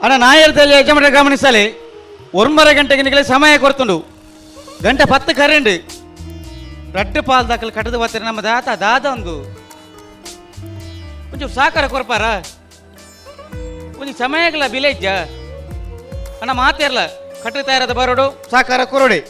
ಅಣ್ಣ ನಾಯರ್ದಲ್ಲಿ ಯಜಮಾನ ಗಮನಿಸಲಿ, ಒಂಬರ ಗಂಟೆಗೆ ನಿಗಲೆ ಸಮಯ ಕೊಡ್ತುಂಡು. ಗಂಟೆ 10 ಕರೆಂಡು ರಡ್ಡು ಪಾಲ್ ದಾಖಲು ಕಟ್ಟದು ಬರ್ತಾರೆ. ನಮ್ಮ ದಾತ ದಾದ ಒಂದು ಒಂಚೂರು ಸಾಕಾರ ಕೊರ್ಪಾರ. ಒಂಜಿ ಸಮಯಗಳ ಬಿಲೆ ಇಜ್ಜ ಅಣ್ಣ? ಮಾತೇರ್ಲ ಕಟ್ಟು ತಯಾರದ ಬರೋಡು, ಸಾಕಾರ ಕೊರಡಿ.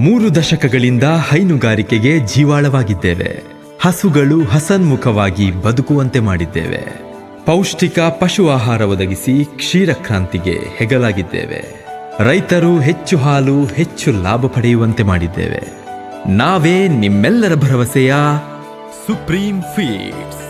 3 ದಶಕಗಳಿಂದ ಹೈನುಗಾರಿಕೆಗೆ ಜೀವಾಳವಾಗಿದ್ದೇವೆ. ಹಸುಗಳು ಹಸನ್ಮುಖವಾಗಿ ಬದುಕುವಂತೆ ಮಾಡಿದ್ದೇವೆ. ಪೌಷ್ಟಿಕ ಪಶು ಆಹಾರ ಒದಗಿಸಿ ಕ್ಷೀರಕ್ರಾಂತಿಗೆ ಹೆಗಲಾಗಿದ್ದೇವೆ. ರೈತರು ಹೆಚ್ಚು ಹಾಲು, ಹೆಚ್ಚು ಲಾಭ ಪಡೆಯುವಂತೆ ಮಾಡಿದ್ದೇವೆ. ನಾವೇ ನಿಮ್ಮೆಲ್ಲರ ಭರವಸೆಯ ಸುಪ್ರೀಂ ಫೀಡ್ಸ್.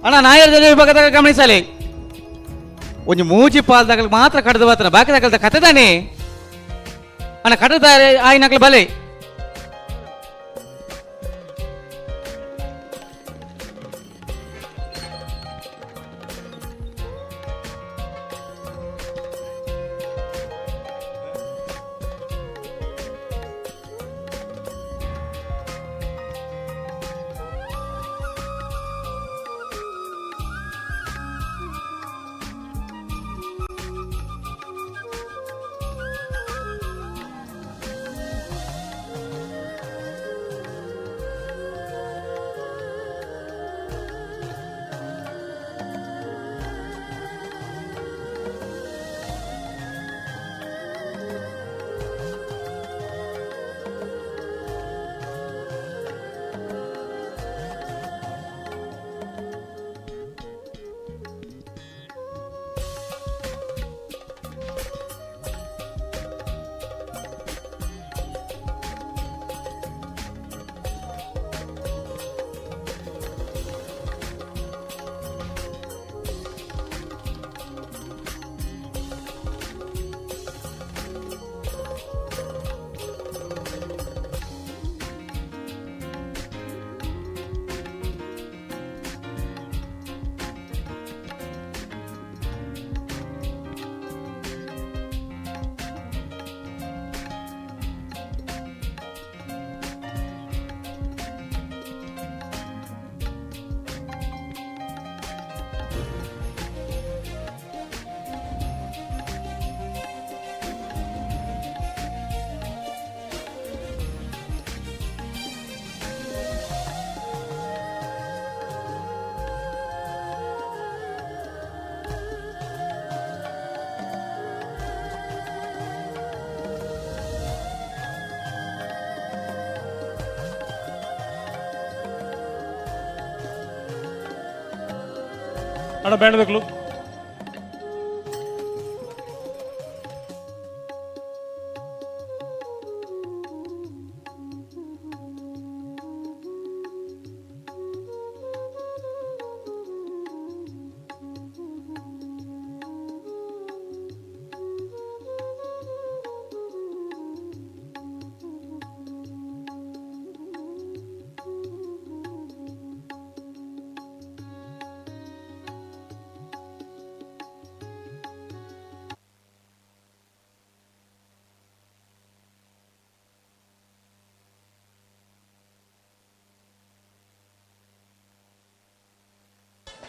ಅಣ್ಣ, ನಾಯರ್ ವಿಭಾಗದಾಗ ಗಮನಿಸಲಿ, ಒಂಜಿ ಮೂಜಿ ಪಾಲ್ದಾಗ ಮಾತ್ರ ಕಡ್ದು ಬರ್ತಾನೆ, ಬಾಕಿ ದಾಖಲ್ದ ಕತೆ ತಾನೆ. ಅಣ್ಣ, ಕಡ್ದ ಆಯ್ನಕ್ಲು ಬಲೆ. ಅಣ್ಣ ಬ್ಯಾಂಡ್ದಕ್ಲು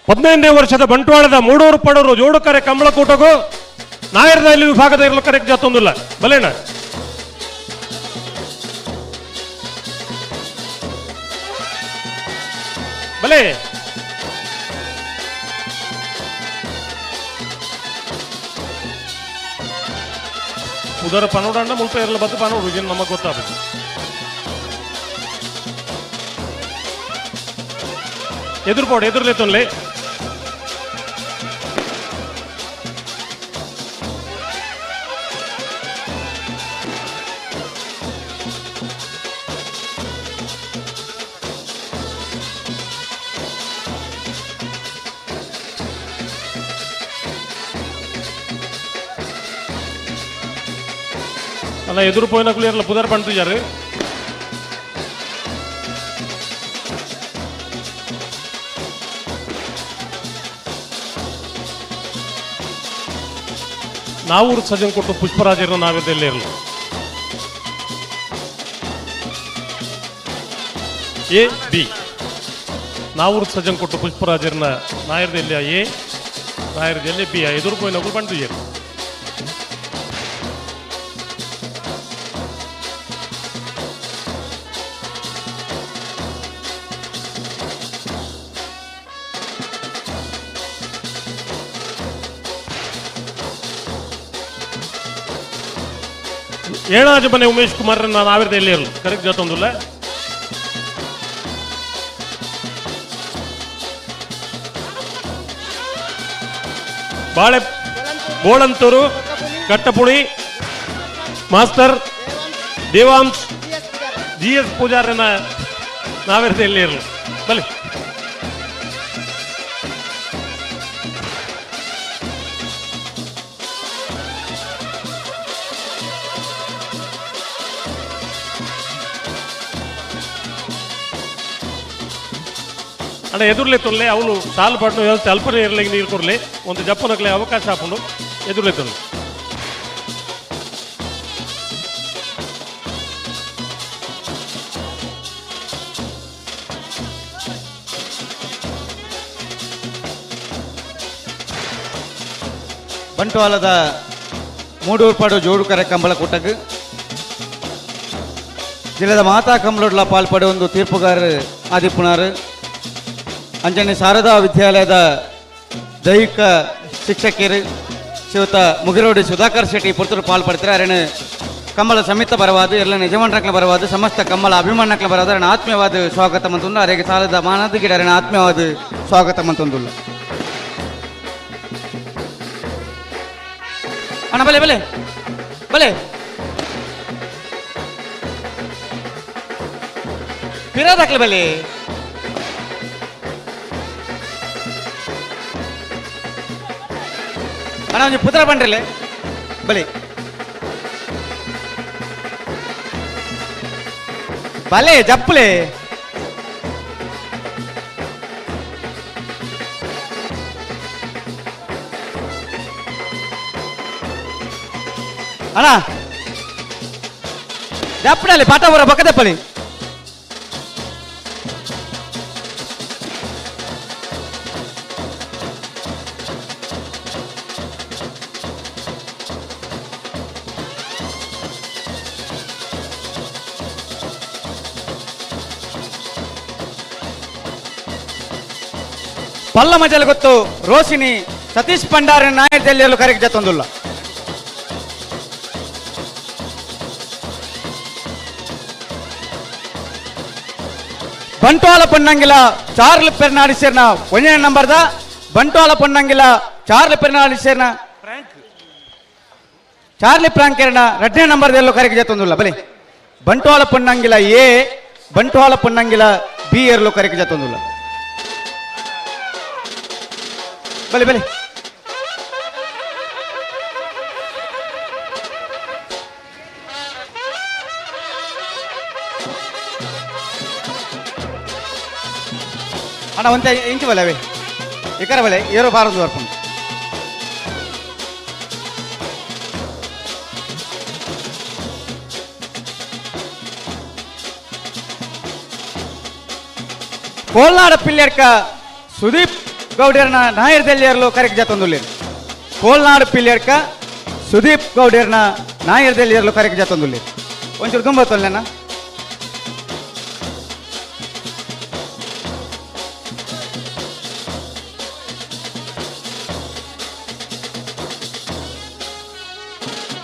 15ನೇ ವರ್ಷದ ಬಂಟ್ವಾಳದ ಮೂಡೂರು ಪಡೂರು ಜೋಡುಕರೆ ಕಂಬಳಕೂಟಗೂ ನಾಯರ್ದಲ್ಲಿ ವಿಭಾಗದ ಇರಲು ಕರೆಕ್ಟ್ ಜಾತೊಂದಿಲ್ಲ ಬಲೇಣ. ಬಲೆ ಉದರ ಪನೋಡಣ್ಣ ಮುಲ್ಪ ಇರಲು ಬತ್ತು ಪನೋಡು ಇದನ್ನು ನಮಗೆ ಗೊತ್ತಾಗುತ್ತೆ. ಎದುರುಪೋಡು ಎದುರುಲೇತೊನ್ಲೆ. ಅಲ್ಲ ಎದುರು ಪೋಯಿನಕುಲು ಇರಲ್ಲ ಪುದರ್ ಪಂಡ್ತಿಜಾರು. ನಾವೂರು ಸಜನ್ ಕೊಟ್ಟು ಪುಷ್ಪರಾಜರನ್ನು ನಾವಿದ್ದಲ್ಲಿ ಇರಲು ಎ ಬಿ ನಾವೂರು ಸಜನ್ ಕೊಟ್ಟು ಪುಷ್ಪರಾಜರನ್ನ ನಾಯರ್ದಲ್ಲಿ ಎ ನಾಯರ್ದಲ್ಲಿ ಬಿ ಎದುರು ಪೋಯಿನಕುಲು ಪಂಡ್ತಿಜಾರು. ಏಳಾಜು ಮನೆ ಉಮೇಶ್ ಕುಮಾರ್ ನಾನು ಎಲ್ಲಿ ಇರಲು ಕರೆಕ್ಟ್ ಜಾತೊಂದುಲ್ಲ. Bale Bolanthur Kattapuni master Devansh G S ಪೂಜಾರನ ನಾವಿರದ ಎಲ್ಲಿ ಇರಲು ಬಲಿ. ಅಣ್ಣ ಎದುರ್ಲೆ ತೊಲ್ಲೆ ಅವಳು ಸಾಲು ಪಡ್ನು ವ್ಯವಸ್ಥೆ ಅಲ್ಪನೇ ಇರಲಿಕ್ಕೆ ನೀರು ಕೊರಲಿ ಒಂದು ಜಪ್ಪನಕ್ಲೆ ಅವಕಾಶ ಹಾಕೊಂಡು ಎದುರ್ಲೆ ತೊಲ್ಲೆ. ಬಂಟ್ವಾಳದ ಮೂಡೂರ್ಪಾಡು ಜೋಡುಕರೆ ಕಂಬಳಕೂಟಕ್ಕೆ ಜಿಲ್ಲೆದ ಮಾತಾ ಕಂಬಳೊಡ್ಲ ಪಾಲ್ಪಡೆ ಒಂದು ತೀರ್ಪುಗಾರ ಆದಿಪ್ಪುನಾರು ಅಂಜನೆ ಶಾರದಾ ವಿದ್ಯಾಲಯದ ದೈಹಿಕ ಶಿಕ್ಷಕಿಯರು ಶಿವತ ಮುಗಿರೋಡಿ ಸುಧಾಕರ್ ಶೆಟ್ಟಿ ಪುರ್ತರು ಪಾಲ್ಪಡ್ತಾರೆ. ಅರೇನು ಕಮ್ಮಳ ಸಮಿತ ಬರವಾದು ಎಲ್ಲ ಯಜಮಾನರಕ್ಲ ಬರವಾದು ಸಮಸ್ತ ಕಮ್ಮಳ ಅಭಿಮಾನಕ್ಲ ಬರವಾದ ಅರಣ ಆತ್ಮೀಯವಾದ ಸ್ವಾಗತ ಮಂತೊಂದು ಅರೆಗೆ ಸಾಲದ ಮಾನದ ಗಿಡ ಅರಣ ಆತ್ಮೀಯವಾದ ಸ್ವಾಗತ ಮಂತೊಂದುಲ್ಲ. ಅಣ್ಣ ಬಲೆ ಬಲೆ ಬಲೆ ಪಿರಾದಾಕ್ಲೆ ಬಲೆ. ಅಣ್ಣ ಒಂಜಿ ಪುತ್ರ ಪಂಡ್ರಲೆ ಬಲೆ ಬಲೆ ಜಪ್ಪಲೆ. ಅಣ್ಣ ಜಪ್ಪಡಲ್ಲಿ ಪಾಠ ಬರ ಬಕ್ಕದಪ್ಪಲಿ. ಪಲ್ಲ ಮಜಲ್ ಗೊತ್ತು ರೋಶಿನಿ ಸತೀಶ್ ಭಂಡಾರಿ ನಾಯರ್ ಜಲ್ಲಿಯಲ್ಲೂ ಕರೆಗೆ ಜತ್ತೊಂದುಲ್ಲ. ಬಂಟ್ವಾಳ ಪೊನ್ನಂಗಿಲ ಚಾರ್ಲ್ ಪೆರ್ನಾಡಿ ಸೇರ್ನ ಒಂದನೇ ನಂಬರ್ದ Bantwal Ponnangila Charlie Perinalli ಸೇರ್ನ Charlie ಪ್ರಾಂಕೇರ್ನ ರಡ್ಡನೇ number ಎಲ್ಲೋ ಕರೆಗೆ ಜತ್ತೊಂದುಲ್ಲ ಬಲೆ. ಬಂಟ್ವಾಳ ಪೊನ್ನಂಗಿಲ ಎ, ಬಂಟ್ವಾಳ ಪೊನ್ನಂಗಿಲ ಬಿ ಎರ್ಲೋ ಕರೆಗೆ ಜತ್ತೊಂದುಲ್ಲ ಬಲೆ ಬಲೆ. ಅಣ್ಣ ಒಂತೆ ಇಂಚು ಬಲೆ ಅವೇ ಇಕರ ಬಲೆ ಏರೋ ಬಾರದು ಬರ್ಪುಂಡು. ಕೋಲ್ನಾಡ ಪಿಲ್ಯರ್ಕ ಸುದೀಪ್ ಗೌಡ್ಯರ್ನ ನಾಯರ್ ದೆಲ್ಲಿಯರ್ಲು ಕರೆಕ್ ಜತ್ತೊಂದುಲ್ಲೇರು. ಕೋಲ್ನಾಡು ಪಿಲ್ಯರ್ಕ ಸುದೀಪ್ ಗೌಡ್ಯರ್ನ ನಾಯರ್ ದೆಲ್ಲಿಯರ್ಲು ಕರೆಕ್ ಜತ್ತೊಂದುಲ್ಲೇರು. ಒಂಚೂರು ದುಂಬತ್ತೊಲ್ಲೇನ.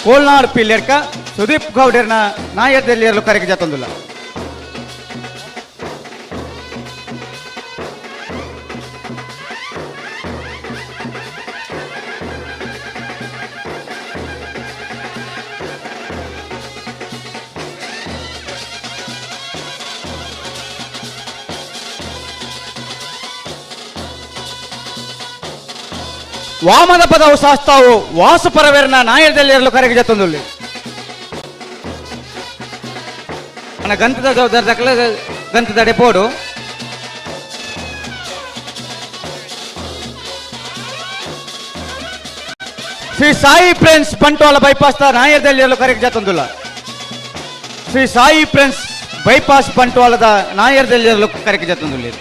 ಕೋಲ್ನಾಡು ಪಿಲ್ಯರ್ಕ ಸುದೀಪ್ ಗೌಡ್ಯರ್ನ ನಾಯರ್ ದೆಲ್ಲಿಯರ್ಲು ಕರೆಕ್ ಜತ್ತೊಂದುಲ್ಲ. ವಾಮನ ಪದವು ಶಾಸ್ತಾವು ವಾಸು ಪರವೇರ್ನ ನಾಯರ್ದಲ್ಲಿರಲು ಕರೆಗೆ ಜತ್ತೊಂದುಳ್ಳಿ. ಅಣ್ಣ ಗಂತದ ಜವಾಬ್ದಾರಿ ಗಂತದ ಡೆಪೋಡು. ಶ್ರೀ ಸಾಯಿ ಫ್ರೆಂಡ್ಸ್ ಬಂಟ್ವಾಳ ಬೈಪಾಸ್ ನಾಯರ್ದಲ್ಲಿರಲು ಕರೆಗೆ ಜತ್ತೊಂದುಲ್ಲ. ಶ್ರೀ ಸಾಯಿ ಫ್ರೆಂಡ್ಸ್ ಬೈಪಾಸ್ ಬಂಟ್ವಾಳದ ನಾಯರ್ದಲ್ಲಿರಲು ಕರೆಗೆ ಜತ್ತೊಂದುಳ್ಳಿ.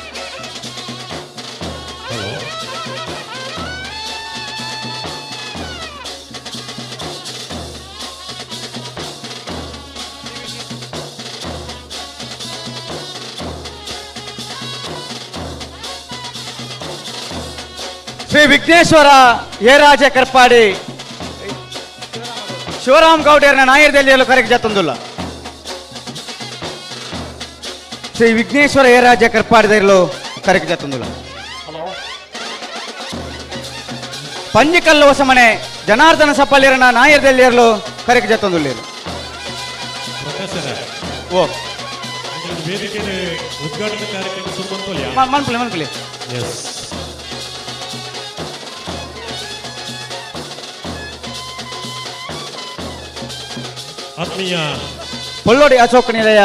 ಶ್ರೀ ವಿಘ್ನೇಶ್ವರ ಏರಾಜ ಕರ್ಪಾಡಿ ಶಿವರಾಮ್ ಗೌಡ್ಯರ್ನ ನಾಯರ್ದಲ್ಲಿಯಲ್ಲೂ ಕರೆಗೆ ಜತ್ತೊಂದುಲ್ಲ. ಶ್ರೀ ವಿಘ್ನೇಶ್ವರ ಏರಾಜ ಕರ್ಪಾಡಿದಲ್ಲೂ ಕರೆಗೆ ಜತ್ತೊಂದುಲ್ಲ. ಪಂಜಿಕಲ್ಲು ಹೊಸಮನೆ ಜನಾರ್ದನ ಸಪ್ಪಲ್ಲಿರನ ನಾಯರ್ದಲ್ಲಿಯಲ್ಲೂ ಕರೆಗೆ ಜತ್ತೊಂದುಲ್ಲೇರು. ಪ್ರೊಫೆಸರ್ ಓ ವೇದಿಕೆ ಉದ್ಘಾಟನಾ ಕಾರ್ಯಕ್ರಮ ಸುಮ್ಮಂತೋಲ್ಯ. ಮನ್ಪುಲೆ ಮನ್ಪುಲೆ. ಎಸ್, ಆತ್ಮೀಯ ಪೊಳ್ಳೋಡಿ ಅಶೋಕ ನಿಲಯ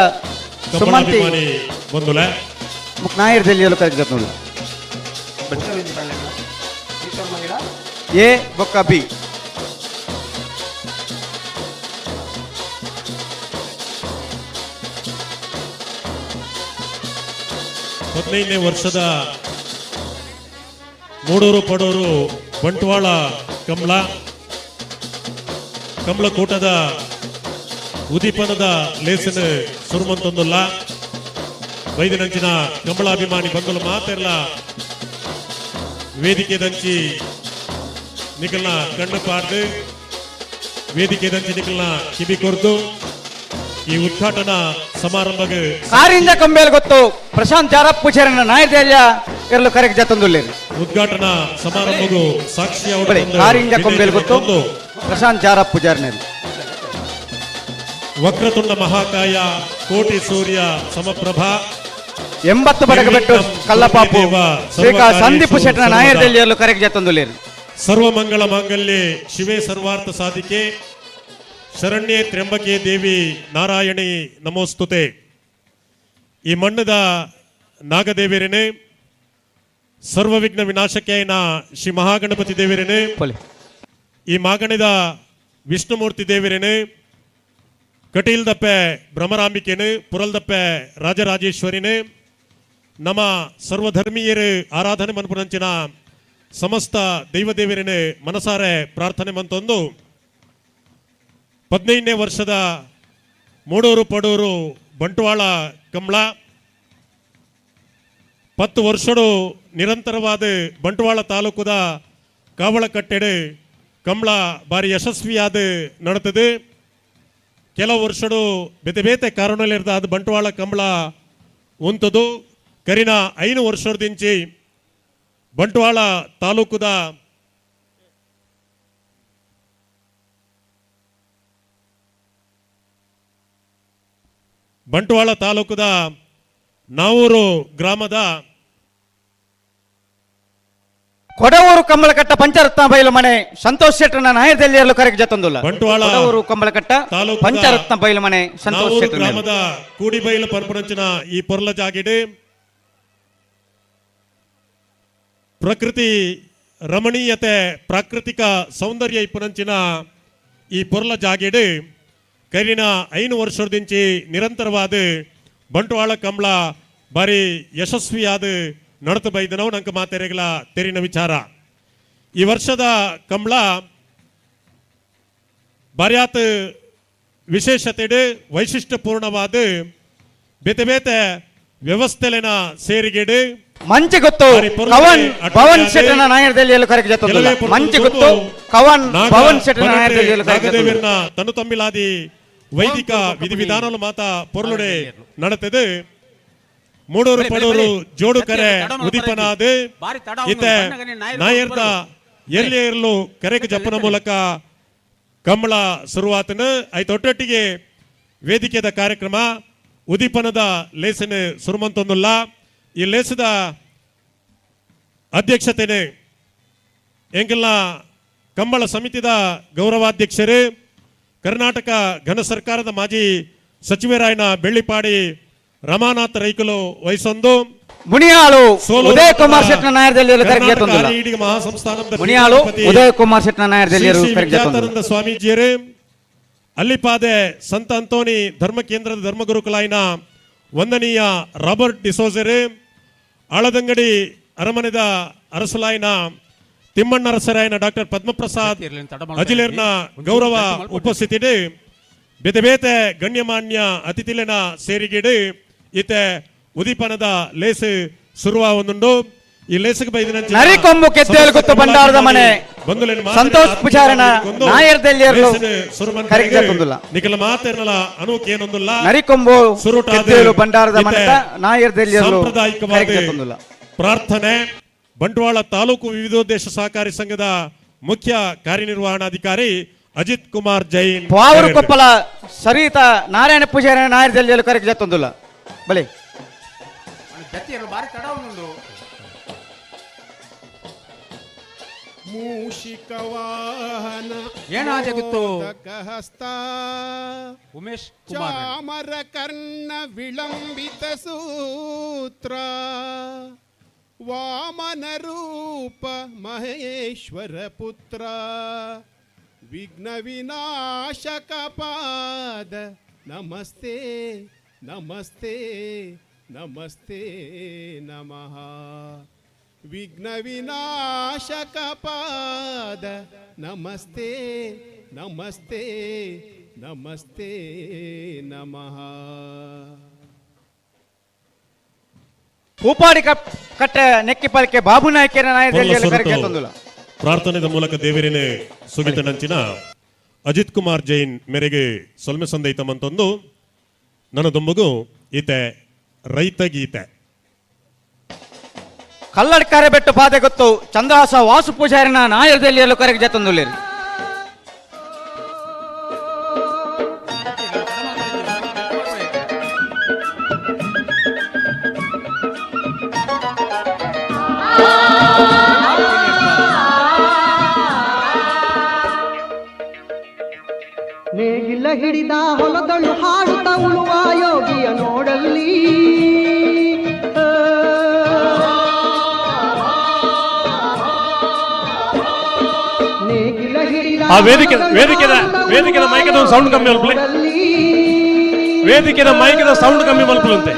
ಸುಮಂತಿ ಕಬ್ಬಣಾಭಿಮಾನಿ ಬಂಧುಲೆ, ನಾಯರ್ದಲ್ಲಿಯಲ್ಲೂ ಕರೆಗೆ ಜತ್ತೊಂದುಲ್ಲ. ಎ ಬೊಕ್ಕ ಬಿ. 15ನೇ ವರ್ಷದ ಮೂಡೂರು ಪಡೂರು ಬಂಟ್ವಾಳ ಕಂಬಳ ಕಂಬಳಕೂಟದ ಉದೀಪನದ ಲೇಸನ್ ಸುರುಮಂತೊಂದುಲ್ಲ. ಬೈದಿನಂಚಿನ ಕಂಬಳಾಭಿಮಾನಿ ಬಂಧುಲು ಮಾತೆಲ್ಲ ವೇದಿಕೆದಂಚಿ ನಿಕಲ್ನ ಕಣ್ಣು ಪಾಡ್ದು, ವೇದಿಕೆದಂಚಿ ನಿಕಲ್ನ ಕಿವಿ ಕೊರ್ದು ಈ ಉದ್ಘಾಟನಾ ಸಮಾರಂಭಕ್ಕೆ ಕಾರಿಂಜ ಕಂಬೇಲ್ ಗೊತ್ತು ಪ್ರಶಾಂತ್ ಜಾರಪ್ಪು ಚರಣ ನಾಯರ್ದೆಲ್ಲ ಇರಲು ಕರೆಗೆ ಜತ್ತೊಂದುಲ್ಲೇರು. ಉದ್ಘಾಟನಾ ಸಮಾರಂಭಗೂ ಸಾಕ್ಷಿ ಬಲೆ ಕಾರಿಂಜ ಕೊಂಬೇಲ್ ಗೊತ್ತು ಪ್ರಶಾಂತ್ ಜಾರಪ್ಪು ಜಾರ್ನೇರು. ವಕ್ರತುಂಡ ಮಹಾಕಾಯ ಕೋಟಿ ಸೂರ್ಯ ಸಮಪ್ರಭಾ 80 ಬಡಗಬೆಟ್ಟು ಕಲ್ಲಪಾಪು ಶ್ರೀಕಾ ಸಂದೀಪ್ ಶೆಟ್ಟನ ನಾಯರ್ದೆಲ್ಲಿಯಲ್ಲೂ ಕರೆಗೆ ಜತ್ತೊಂದುಲ್ಲೇರು. ಸರ್ವಮಂಗಳ ಮಾಂಗಲ್ಯೆ ಶಿವೆ ಸರ್ವಾರ್ಥ ಸಾಧಿಕೆ ಶರಣ್ಯೆ ತ್ರ್ಯಂಬಕೆ ದೇವಿ ನಾರಾಯಣಿ ನಮೋಸ್ತುತೆ. ಈ ಮಣ್ಣದ ನಾಗದೇವರೇನೆ, ಸರ್ವವಿಘ್ನ ವಿನಾಶಕೇನ ಶ್ರೀ ಮಹಾಗಣಪತಿ ದೇವರೇನೆ, ಪೊಲೆ ಈ ಮಾಗಣಿದ ವಿಷ್ಣುಮೂರ್ತಿ ದೇವರೇನೆ, ಕಟೀಲ್ದಪ್ಪೆ ಭ್ರಮರಾಂಬಿಕೆನು, ಪುರಲ್ದಪ್ಪೆ ರಾಜರಾಜೇಶ್ವರಿನೇ, ನಮ್ಮ ಸರ್ವಧರ್ಮೀಯರು ಆರಾಧನೆ ಮನ್ಪುನಂಚಿನ ಸಮಸ್ತ ದೈವದೇವರನೆ ಮನಸಾರೆ ಪ್ರಾರ್ಥನೆ ಮಂತೊಂದು 15ನೇ ವರ್ಷದ ಮೂಡೂರು ಪಡೂರು ಬಂಟ್ವಾಳ ಕಂಬಳ 10 ವರ್ಷಡು ನಿರಂತರವಾದ ಬಂಟ್ವಾಳ ತಾಲೂಕುದ ಕಾವಳಕಟ್ಟೆಡು ಕಂಬಳ ಬಾರಿ ಯಶಸ್ವಿಯಾದ ನಡತದೆ. ಕೆಲವು ವರ್ಷಡು ಬೇತೆ ಬೇತೆ ಕಾರಣಗಳಿರ್ದ ಅದು ಬಂಟ್ವಾಳ ಕಂಬಳ ಉಂತದು. ಕರಿನ 5 ವರ್ಷದಿಂಚಿ ಬಂಟ್ವಾಳ ತಾಲೂಕುದ ಬಂಟ್ವಾಳ ತಾಲೂಕುದ ನಾವೂರು ಗ್ರಾಮದ ಕೊಡವೂರು ಕಂಬಳಕಟ್ಟ ಪಂಚರತ್ನ ಬೈಲು ಮನೆ ಸಂತೋಷ್ ಶೆಟ್ಟರ್ನ ನಾಯರ್ದೆಲ್ಲಿಯಲ್ಲೂ ಕರೆಗೆ ಜತ್ತೊಂದುಲ್ಲ. ಬಂಟ್ವಾಳ ಕೊಡವೂರು ಕಂಬಳಕಟ್ಟ ತಾಲೂಕುದ ಪಂಚರತ್ನ ಬೈಲು ಮನೆ ಸಂತೋಷ್ ನಾವೂರು ಶೆಟ್ಟರ್. ಗ್ರಾಮದ ಕೂಡಿಬೈಲು ಪರ್ಪನಂಚಿನ ಈ ಪೊರ್ಲ ಜಾಗಿಡ್ ಪ್ರಕೃತಿ ರಮಣೀಯತೆ, ಪ್ರಾಕೃತಿಕ ಸೌಂದರ್ಯ ಇಪ್ಪುನಂಚಿನ ಈ ಪೊರ್ಲ ಜಾಗಿಡ್ ಕರಿನ 5 ವರ್ಷದಿಂಚಿ ನಿರಂತರವಾದ ಬಂಟ್ವಾಳ ಕಂಬಳ ಬಾರಿ ಯಶಸ್ವಿಯಾದ ನಡತು ಬೈದನವು ನಂಗೆ ಮಾತೆರೆಗಳ ತೆರಿನ ವಿಚಾರ. ಈ ವರ್ಷದ ಕಂಬಳ ಬಾರ್ಯಾತ್ ವಿಶೇಷತೆಡು ವೈಶಿಷ್ಟ್ಯಪೂರ್ಣವಾದ ಬೇತೆ ಬೇತೆ ವ್ಯವಸ್ಥೆಲೆನ ಸೇರಿಗೆಡು ಮಂಚಿಗುತ್ತು ಬಾರಿ ಪೊರ್ಲು ಕವನ್ ಅಟ್ಟಣಿಯಾದ ಭವನ್ ಶೆಟ್ಟರ್ನ ನಾಯರ್ದೆಲ್ಲಿಯಲ್ಲೂ ಕರೆಗೆ ಜತ್ತೊಂದುಲ್ಲ. ಕೆಲವೇ ಪೊರ್ಲು ಮಂಚಿಗುತ್ತು ಕವನ್ ನಾಗ ಭವನ್ ಶೆಟ್ಟರ್ನ ಬನಟೆ ನಾಯರ್ದೆಲ್ಲಿಯಲ್ಲೂ ಕರೆಗೆ ಜತ್ತೊಂದುಲ್ಲ. ನಾಗದೇವಿರ್ನ ತನು ತಮ್ಮಿಲಾದಿ ವೈದಿಕ ವಿಧಿವಿಧಾನಲು ಮಾತ ಪೊರ್ಲುಡೆ ನಡತದೆ. ಮೂಡೂರು ಪಡೂರು ಜೋಡು ಕರೆ ಉದಿಪನಾದ ಇತ್ತೆ ನಾಯರ್ದ ಎರ್ಲಿ ಎರ್ಲು ಕರೆಗೆ ಜಪ್ಪನ ಮೂಲಕ ಕಂಬಳ ಶುರುವಾತನ ಐತೊಟ್ಟೊಟ್ಟಿಗೆ ವೇದಿಕೆದ ಕಾರ್ಯಕ್ರಮ ಉದೀಪನದ ಲೇಸನ ಸುರುಮಂತೊಂದುಲ್ಲ. ಈ ಲೇಸದ ಅಧ್ಯಕ್ಷತೆನೆ ಎಂಗೆಲ್ಲ ಕಂಬಳ ಸಮಿತಿದ ಗೌರವಾಧ್ಯಕ್ಷರು, ಕರ್ನಾಟಕ ಘನ ಸರ್ಕಾರದ ಮಾಜಿ ಸಚಿವರಾಯನ ಬೆಳ್ಳಿಪಾಡಿ ರಮಾನಾಥ್ ರೈಕುಲು ವಹಿಸೊಂದು ಮುನಿಯಾಳು ಸೋಲೂರು ಉದಯ ಕುಮಾರ್ ಶೆಟ್ಟರ್ನ ನಾಯರ್ದೆಲ್ಲಿಯಲ್ಲೂ ಕರೆಗೆ ಕರ್ನಾಟಕ ಜತ್ತೊಂದುಲ್ಲ. ಆರ್ಯ ಈಡಿಗ ಮಹಾಸಂಸ್ಥಾನದ ಮುನಿಯಾಳು ಪೀಠಾಧಿಪತಿ ಉದಯ ಕುಮಾರ್ ಶೆಟ್ಟರ್ನ ಶ್ರೀ ನಾಯರ್ದೆಲ್ಲಿಯಲ್ಲೂ ಶ್ರೀ ಕರೆಗೆ ಜತ್ತೊಂದುಲ್ಲ. ವಿದ್ಯಾತಾನಂದ ಸ್ವಾಮೀಜಿಯರೇ, ಅಲ್ಲಿಪಾದೆ ಸಂತ ಅಂತೋನಿ ಧರ್ಮ ಕೇಂದ್ರದ ಧರ್ಮಗುರುಕುಲಾಯಿನ ವಂದನೀಯ ರಾಬರ್ಟ್ ಡಿಸೋಜರೇ, ಆಳದಂಗಡಿ ಅರಮನೆದ ಅರಸುಲಾಯಿನ ತಿಮ್ಮಣ್ಣರಸರಾಯನ ಡಾಕ್ಟರ್ ಪದ್ಮಪ್ರಸಾದ್ ಅಜಿಲೇರ್ನ ಗೌರವ ಉಪಸ್ಥಿತಿಡು ಬೇತೆ ಬೇತೆ ಗಣ್ಯಮಾನ್ಯ ಅತಿಥಿಲೆನ ಸೇರಿಗಿಡು ಇತ್ತೆ ಉದೀಪನದ ಲೇಸು ಶುರುವಾವೊಂದುಂಡು. ಈ ಲೇಸುಗೆ ಬೈದಿನ ನರಿಕೊಂಬು ಕೆತ್ತೇಲು ಗುತ್ತು ಭಂಡಾರದ ಮನೆ ಸಂತೋಷ್ ಪೂಜಾರನ ನಾಯರ್ದೆಲ್ಲಿಯರ್ಲು ಕರೆಗೆ ಜತ್ತೊಂದುಲ್ಲ. ನಿಖಲ ಮಾತೆರ್ನಲ ಅನೂಕೇನೊಂದುಲ್ಲ. ನರಿಕೊಂಬು ಸುರುಟಾದ ಕೆತ್ತೇಲು ಭಂಡಾರದ ಇತ್ತೆ ಮನೆತ ನಾಯರ್ದೆಲ್ಲಿಯಲ್ಲೂ ಕರೆಗೆ ಸಾಂಪ್ರದಾಯಿಕವಾದ ಜತ್ತೊಂದುಲ್ಲ. ಪ್ರಾರ್ಥನೆ ಬಂಟ್ವಾಳ ತಾಲೂಕು ವಿವಿಧೋದ್ದೇಶ ಸಹಕಾರಿ ಸಂಘದ ಮುಖ್ಯ ಕಾರ್ಯನಿರ್ವಹಣಾಧಿಕಾರಿ ಅಜಿತ್ ಕುಮಾರ್ ಜೈನ್. ಪಾವರು ಕೊಪ್ಪಲ ಸರಿತ ನಾರಾಯಣ ಪೂಜಾರಿ ನಾಯರ್ದೆಲ್ಲಿಯಲ್ಲೂ ಕರೆಗೆ ಜತ್ತೊಂದುಲ್ಲ. ಬಲೆ ಮೂಷಿಕವಾಹನ ಏನಾಜಾಗಿತ್ತು? ಹಸ್ತ ಉಮೇಶ್ ಕುಮಾರ್ ಚಾಮರ ಕರ್ಣ ವಿಳಂಬಿತ ಸೂತ್ರ ವಾಮನ ರೂಪ ಮಹೇಶ್ವರ ಪುತ್ರ ವಿಘ್ನ ವಿನಾಶಕ ಪಾದ ನಮಸ್ತೆ ನಮಸ್ತೆ ನಮಸ್ತೆ ನಮಃ. ವಿಘ್ನ ವಿನಾಶಕ ಪಾದ ನಮಸ್ತೆ ನಮಸ್ತೆ ನಮಸ್ತೆ ನಮಃ. ಪೂಪಾಡಿ ಕಟ್ಟೆ ನೆಕ್ಕಿಪಾಲಿಕೆ ಬಾಬು ನಾಯ್ಕರ ನಾಯರ್ದೆಲ್ಲಿಯಲ್ಲೂ ಕರೆಗೆ ಜತ್ತೊಂದುಲ್ಲ. ಪ್ರಾರ್ಥನೆದ ಮೂಲಕ ದೇವರಿನ ಸುಗಿತ ನಂಚಿನ ಅಜಿತ್ ಕುಮಾರ್ ಜೈನ್ ಮೇರೆಗೆ ಸೊಲ್ಮೆ ಸಂದೈತ ಮಂತೊಂದು ನನ್ನ ದೊಂಬಗು ಈತೆ ರೈತ ಗೀತೆ. ಕಲ್ಲಡ್ಕಾರೆ ಬೆಟ್ಟು ಪಾದೆ ಗೊತ್ತು ಚಂದ್ರಹಾಸ ವಾಸು ಪೂಜಾರಿನ ನಾಯರ್ದೆಲ್ಲಿಯಲ್ಲೂ ಕರೆಗೆ ಜತ್ತೊಂದುಲ್ಲೇರಿ. ನೇಗಿಲ ಹಿಡಿದ ಹೊಲದಳು ಹಾಡುತ್ತ ಉಳುವ ಯೋಗಿಯ ನೋಡಲ್ಲಿ. ನೇಗಿಲ ಹಿಡಿದ ಆ ವೇದಿಕೆ- ಹೊಲದಳು ವೇದಿಕೆದ- ಹಾಡುತ್ತ ವೇದಿಕೆದ ಉಳುವ ಮೈಕದ ಒಂದು ಸೌಂಡ್ ಕಮ್ಮಿ ಅಲ್ಪಲೆ. ನೋಡಲ್ಲಿ. ವೇದಿಕೆದ ಮೈಕದ ಸೌಂಡ್ ಕಮ್ಮಿ ಮಲ್ಪಲಂತೆ.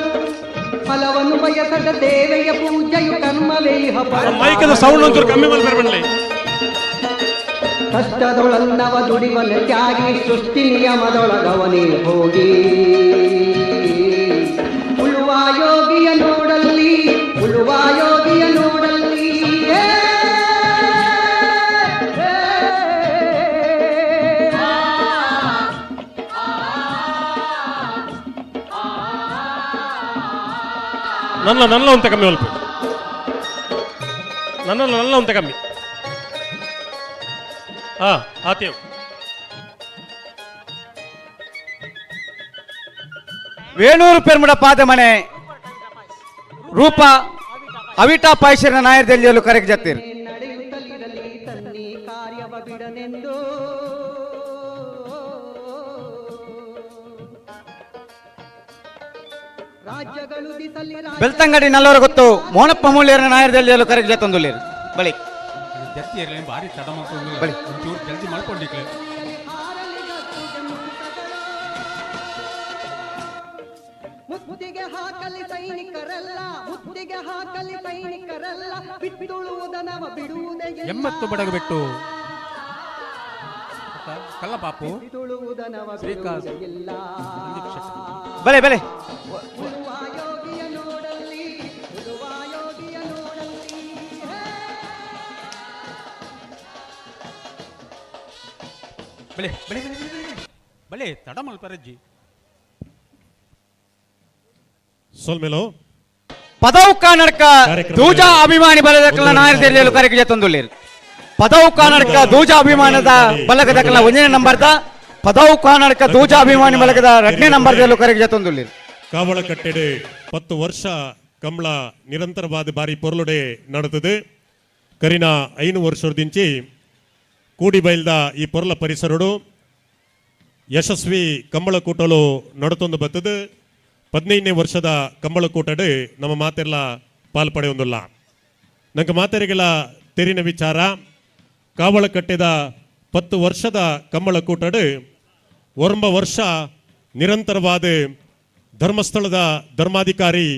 ಫಲವನ್ನು ಬಯಸದ ದೇವೆಯ ಪೂಜೆಯು ಕರ್ಮವೇ ಇಹ ಪರ. ಮೈಕದ ಸೌಂಡ್ ಒಂಚೂರು ಕಮ್ಮಿ ಮಲ್ಪೆರ್ ಬನ್ನಿ. ಕಷ್ಟದೊಳನ್ನವ ದುಡಿವನ ತ್ಯಾಗಿ ಸೃಷ್ಟಿ ನಿಯಮದೊಳಗವನೇ ಹೋಗಿ ಉಳುವ ಯೋಗಿಯ ನೋಡಲ್ಲಿ, ಉಳುವ ಯೋಗಿಯ ನೋಡಲ್ಲಿ. ಏ, ಏ, ನನ್ನ ನನ್ನ ಅಂತ ಕಮ್ಮಿ ಮಲ್ಪ. ನನ್ನ ನನ್ನ ಅಂತ ಕಮ್ಮಿ. ಹಾ ಆತೇವ್. ವೇಣೂರು ಪೆರ್ಮುಡ ಪಾದ ಮನೆ ರೂಪ ಅವಿಟಾ ಪಾಯ್ಸರ್ನ ನಾಯರ್ ದೆಲ್ಲಿಯಲ್ಲೂ ಕರೆಗೆ ಜತ್ತೀರ್. ನಡೆಯುತ್ತಲಿರಲಿ ತನ್ನಿ ಕಾರ್ಯವ ಬಿಡನೆಂದು. ರಾಜ್ಯಗಳು ದಿಸಲಿ. ಬೆಳ್ತಂಗಡಿ ನಲ್ಲವರ ಗೊತ್ತು ಮೋನಪ್ಪ ಮೂಲ್ಯರ ನಾಯರ್ ದೆಲ್ಲಿಯಲ್ಲೂ ಕರೆಗೆ ಜತ್ತೊಂದುಲ್ಲೇರು ಬಳಿ. ಜತ್ತಿ ಇರಲಿ, ಭಾರಿ ತಡ ಮಾಡ್ಕೊಂಡು. ಬಳಿ. ಒಂಚೂರು ಜಲ್ದಿ ಮಾಡ್ಕೊಂಡಿಕ್ಲೆ. ಮುತ್ತಿಗೆ ಹಾಕಲಿ ಸೈನಿಕರೆಲ್ಲ, ಮುತ್ತಿಗೆ ಹಾಕಲಿ ಸೈನಿಕರೆಲ್ಲ, ಬಿಟ್ಟುಳುವುದನವ ಬಿಡುವುದೇ ಇಲ್ಲ. 80 ಬಡಗು ಬಿಟ್ಟು ಕಲ್ಲಪಾಪು. ಬಿಟ್ಟುಳುವುದನವ ಶ್ರೀಕಾಂತ್. ಬಿಡುವುದೇ ಇಲ್ಲ. ಬಲೆ ಬಲೆ. ಉಳುವ ಯೋಗಿಯ ನೋಡಲ್ಲಿ, ಉಳುವ ಯೋಗಿಯ ನೋಡಲ್ಲಿ, ಹೇ! ಬಲೆ ಬಲೆ ಬಲೆ ಬಲೆ ಬಲೆ ಬಲೆ, ತಡ ಮಲ್ಪರಜ್ಜಿ. ಸೊಲ್ಮೆಲೋ. ಪದವು ಕಾನಡ್ಕ ದೂಜಾ ಅಭಿಮಾನಿ ಬಲದಕ್ಕಲ ನಾಯರ್ ದೆಲ್ಲಿಯಲ್ಲೂ ಕರೆಗೆ ಜತ್ತೊಂದುಲ್ಲೇರು. ಪದವು ಕಾನಡ್ಕ ದೂಜಾ ಅಭಿಮಾನದ ಬಲಗದಕ್ಕಲ ಒಂದನೇ ನಂಬರ್ದ, ಪದವು ಕಾನಡ್ಕ ದೂಜಾ ಅಭಿಮಾನಿ ಬಲಗದ ಎರಡನೇ ನಂಬರ್ದಲ್ಲೂ ಕರೆಗೆ ಜತ್ತೊಂದುಲ್ಲೇರು. ಕಾವಳಕಟ್ಟೆಡೆ 10 ವರ್ಷ ಕಮಲ ನಿರಂತರವಾದ ಬಾರಿ ಪೊರ್ಲುಡೆ ನಡೆತದೆ. ಕರಿನ 5 ವರ್ಷದಿಂಚಿ ಕೂಡಿಬೈಲ್ದ ಈ ಪೊರ್ಲ ಪರಿಸರಡು ಯಶಸ್ವಿ ಕಂಬಳಕೂಟಲು ನಡತೊಂದು ಬತ್ತದು. 15ನೇ ವರ್ಷದ ಕಂಬಳಕೂಟಡು ನಮ್ಮ ಮಾತೆಲ್ಲ ಪಾಲ್ಪಡೆಯೊಂದಿಲ್ಲ. ನಂಗೆ ಮಾತೆರಿಗೆಲ್ಲ ತೆರಿನ ವಿಚಾರ, ಕಾವಳಕಟ್ಟೆದ 10 ವರ್ಷದ ಕಂಬಳಕೂಟಡು ಒರಂಬ ವರ್ಷ ನಿರಂತರವಾದ ಧರ್ಮಸ್ಥಳದ ಧರ್ಮಾಧಿಕಾರಿ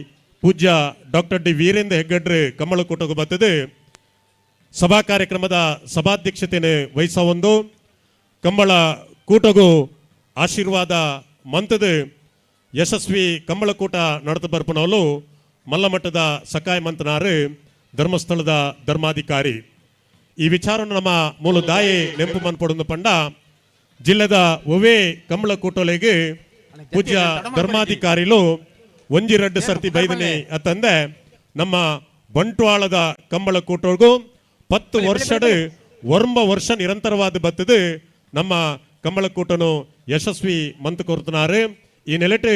ಪೂಜ್ಯ ಡಾಕ್ಟರ್ ಡಿ ವೀರೇಂದ್ರ ಹೆಗ್ಗಡ್ರು ಕಂಬಳಕೂಟకు ಬರ್ತದೆ. ಸಭಾ ಕಾರ್ಯಕ್ರಮದ ಸಭಾಧ್ಯಕ್ಷತೆಯನ್ನು ವಹಿಸ ಒಂದು ಕಂಬಳ ಕೂಟಗೂ ಆಶೀರ್ವಾದ ಮಂತದ ಯಶಸ್ವಿ ಕಂಬಳಕೂಟ ನಡೆದು ಬರ್ಪನವಲು ಮಲ್ಲಮಟ್ಟದ ಸಕಾಯ ಮಂತನಾರು ಧರ್ಮಸ್ಥಳದ ಧರ್ಮಾಧಿಕಾರಿ. ಈ ವಿಚಾರವನ್ನು ನಮ್ಮ ಮೂಲ ದಾಯಿ ನೆಂಪು ಮನ್ಪೊಡೊಂದು ಪಂಡ, ಜಿಲ್ಲೆದ ಒವೇ ಕಂಬಳಕೂಟಲೆಗೆ ಪೂಜ್ಯ ಧರ್ಮಾಧಿಕಾರಿಲು ಒಂಜಿ ರಡ್ಡು ಸರ್ತಿ ಬೈದನಿ ಅತ್ತಂದೆ, ನಮ್ಮ ಬಂಟ್ವಾಳದ ಕಂಬಳಕೂಟಗೂ 10 ವರ್ಷಡ್ ಒರಂಬ ವರ್ಷ ನಿರಂತರವಾದ ಬತ್ತದು ನಮ್ಮ ಕಂಬಳಕೂಟನು ಯಶಸ್ವಿ ಮಂತ್ ಕೊರ್ತನಾರು. ಈ ನೆಲೆಟು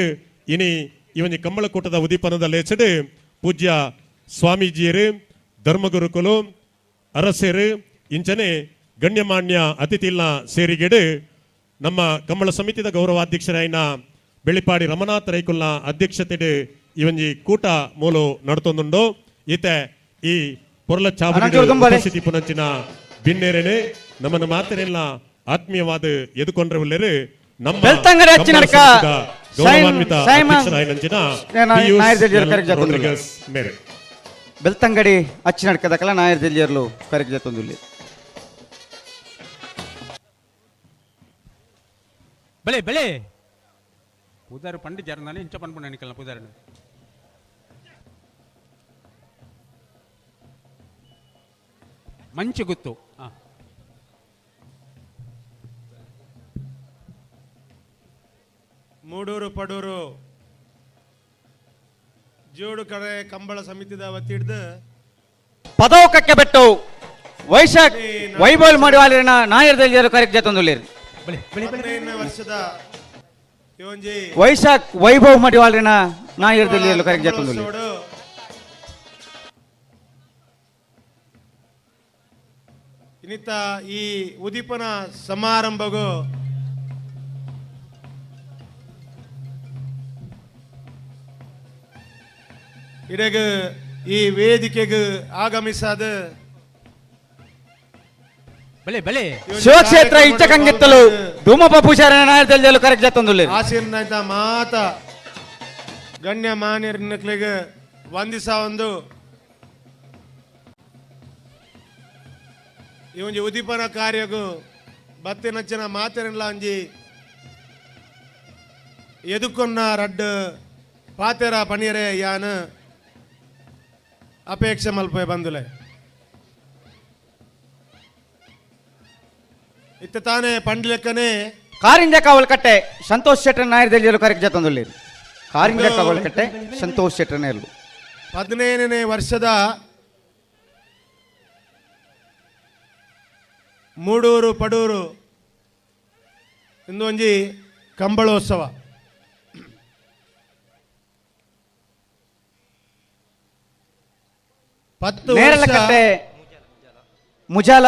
ಇನಿ ಇವನಿ ಕಂಬಳಕೂಟದ ಉದೀಪನದ ಲೇಚಡು ಪೂಜ್ಯ ಸ್ವಾಮೀಜಿಯರು, ಧರ್ಮಗುರುಕುಲು, ಅರಸರು, ಇಂಚನೆ ಗಣ್ಯಮಾನ್ಯ ಅತಿಥಿಲ್ನ ಸೇರಿಗೆಡು ನಮ್ಮ ಕಂಬಳ ಸಮಿತಿದ ಗೌರವಾಧ್ಯಕ್ಷರಾಯಿನ ಬೆಳ್ಳಿಪಾಡಿ ರಮನಾಥ್ ರೈಕುಲ್ನ ಅಧ್ಯಕ್ಷತೆಡು ಇವೊಂಜಿ ಕೂಟ ಮೂಲು ನಡತೊಂದುಂಡು. ಈತೆ ಈ ಪೊರ್ಲ ಚಾವಡಿ ಅನಂತೂರು ದುಂಬಾಲೆ. ಉಪಸ್ಥಿತಿ ಪುನಂಚಿನ ಬಿನ್ನೇರೇನೆ ನಮ್ಮನ್ನ ಮಾತನೆಲ್ಲ ಆತ್ಮೀಯವಾದ ಎದುಕೊಂಡ್ರೆ ಉಲ್ಲೇರು ನಮ್ಮ ಬೆಳ್ತಂಗಡಿ ಕಂಬಳ ಅಚ್ಚಿನಡ್ಕ ಸಮಿತಿದ ಗೌರವಾನ್ವಿತ ಸೈಮನ್ ಅಧ್ಯಕ್ಷರಾಯಿನಂಚಿನ ನಾಯರ್ ಪಿಯೂಷ್ ದೆಲ್ಲಿಯರು ಎಲ್. ಕರೆಗೆ ಜಾತೊಂದುಲ್ಲೆ. ರೋಡ್ರಿಗಸ್ ಮೇರೆ. ಬೆಳ್ತಂಗಡಿ ಅಚ್ಚಿನಡ್ಕದಕ್ಕಲ ನಾಯರ್ ದೆಲ್ಲಿಯರ್ಲು ಕರೆಗೆ ಜತ್ತೊಂದುಲ್ಲೇರು. ಬಲೆ ಬಲೆ, ಪೂಜಾರಿ ಪಂಡಿ ಜರನಾನೆ ಇಂಚ ಪನ್ಪುಂಡು ನಿಕಲ್ನ ಪೂಜಾರಿನ. ಮಂಚಿ ಗುತ್ತು ಆ. ಮೂಡೂರು ಪಡೂರು ಜೋಡು ಕಡೆ ಕಂಬಳ ಸಮಿತಿದ ವತಿಡ್ದು ಪದವು ಕಕ್ಕೆ ಬೆಟ್ಟು ವೈಶಾಖ್ ವೈಭವ್ ಮಾಡುವಾಲಿನ ನಾಯರ್ ದೆಲ್ಲಿಯರು ಕರೆಗೆ ಜತ್ತೊಂದುಲ್ಲೇರು. ಬಲೆ ಬಲೆ ಬಲೆ. 15ನೇ ವರ್ಷದ ಈ ಒಂಜಿ ವೈಶಾಖ್ ವೈಭವ್ ಮಡಿವಾಳಿನ ನಾಯರ್ ದೆಲ್ಲಿಯರು ಕರೆಗೆ ಜತ್ತೊಂದುಲ್ಲೇರು. ಕಂಬಳೋತ್ಸವಡು ಇನ್ನಿತ ಈ ಉದೀಪನ ಸಮಾರಂಭಗೂ ಇಡಗ ಈ ವೇದಿಕೆಗೆ ಆಗಮಿಸಾದ ಬಲೆ ಬಲೆ. ಈ ಒಂಜಿ ಶಿವಕ್ಷೇತ್ರ ಕಾರ್ಯಕ್ರಮಡ್ ಇಚ್ಚಕಂಗಿತ್ತಲು ಪಾಲ್ಗೊಂಡು ಧೂಮಪ್ಪ ಪೂಜಾರಿನ ನಾಯರ್ ದೆಲ್ಲಿಯರು ಕರೆಗೆ ಜತ್ತೊಂದುಲ್ಲೇರು. ಆಶೀರ್ನಾಯ್ತ ಮಾತ ಗಣ್ಯ ಮಾನ್ಯರಿಗೆ ವಂದಿಸ ಒಂದು ಈ ಒಂಜಿ ಉದೀಪನ ಕಾರ್ಯಗು ಬತ್ತಿನಂಚಿನ ಮಾತೆರೆಲ್ಲ ಒಂಜಿ ಎದುಕೊನ್ನ ರಡ್ಡ್ ಪಾತೆರ ಪನೀರೆ ಯಾನ್ ಅಪೇಕ್ಷೆ ಮಲ್ಪೆ ಬಂದುಲೆ. ಇತ್ತ ತಾನೇ ಪಂಡ್ಲೆಕ್ಕನೆ ಕಾರಿಂಜ ಕಾವಲ್ಕಟ್ಟೆ ಸಂತೋಷ್ ಶೆಟ್ಟರ್ ನಾಯರ್ ದೆಲ್ಲಿಯರು ಕರೆಗೆ ಜತ್ತೊಂದುಲ್ಲೇರು. ಕಾರಿಂಜ ಕಾವಲ್ಕಟ್ಟೆ ಸಂತೋಷ್ ಶೆಟ್ಟರ್ ನೇರ್ಲು. 15ನೇ ವರ್ಷದ Mudur Padur ಇಂದು ಒಂಜಿ ಕಂಬಳೋತ್ಸವ. 10 ವರ್ಷ ನೇರಲಕಟ್ಟೆ ಮುಜಾಲ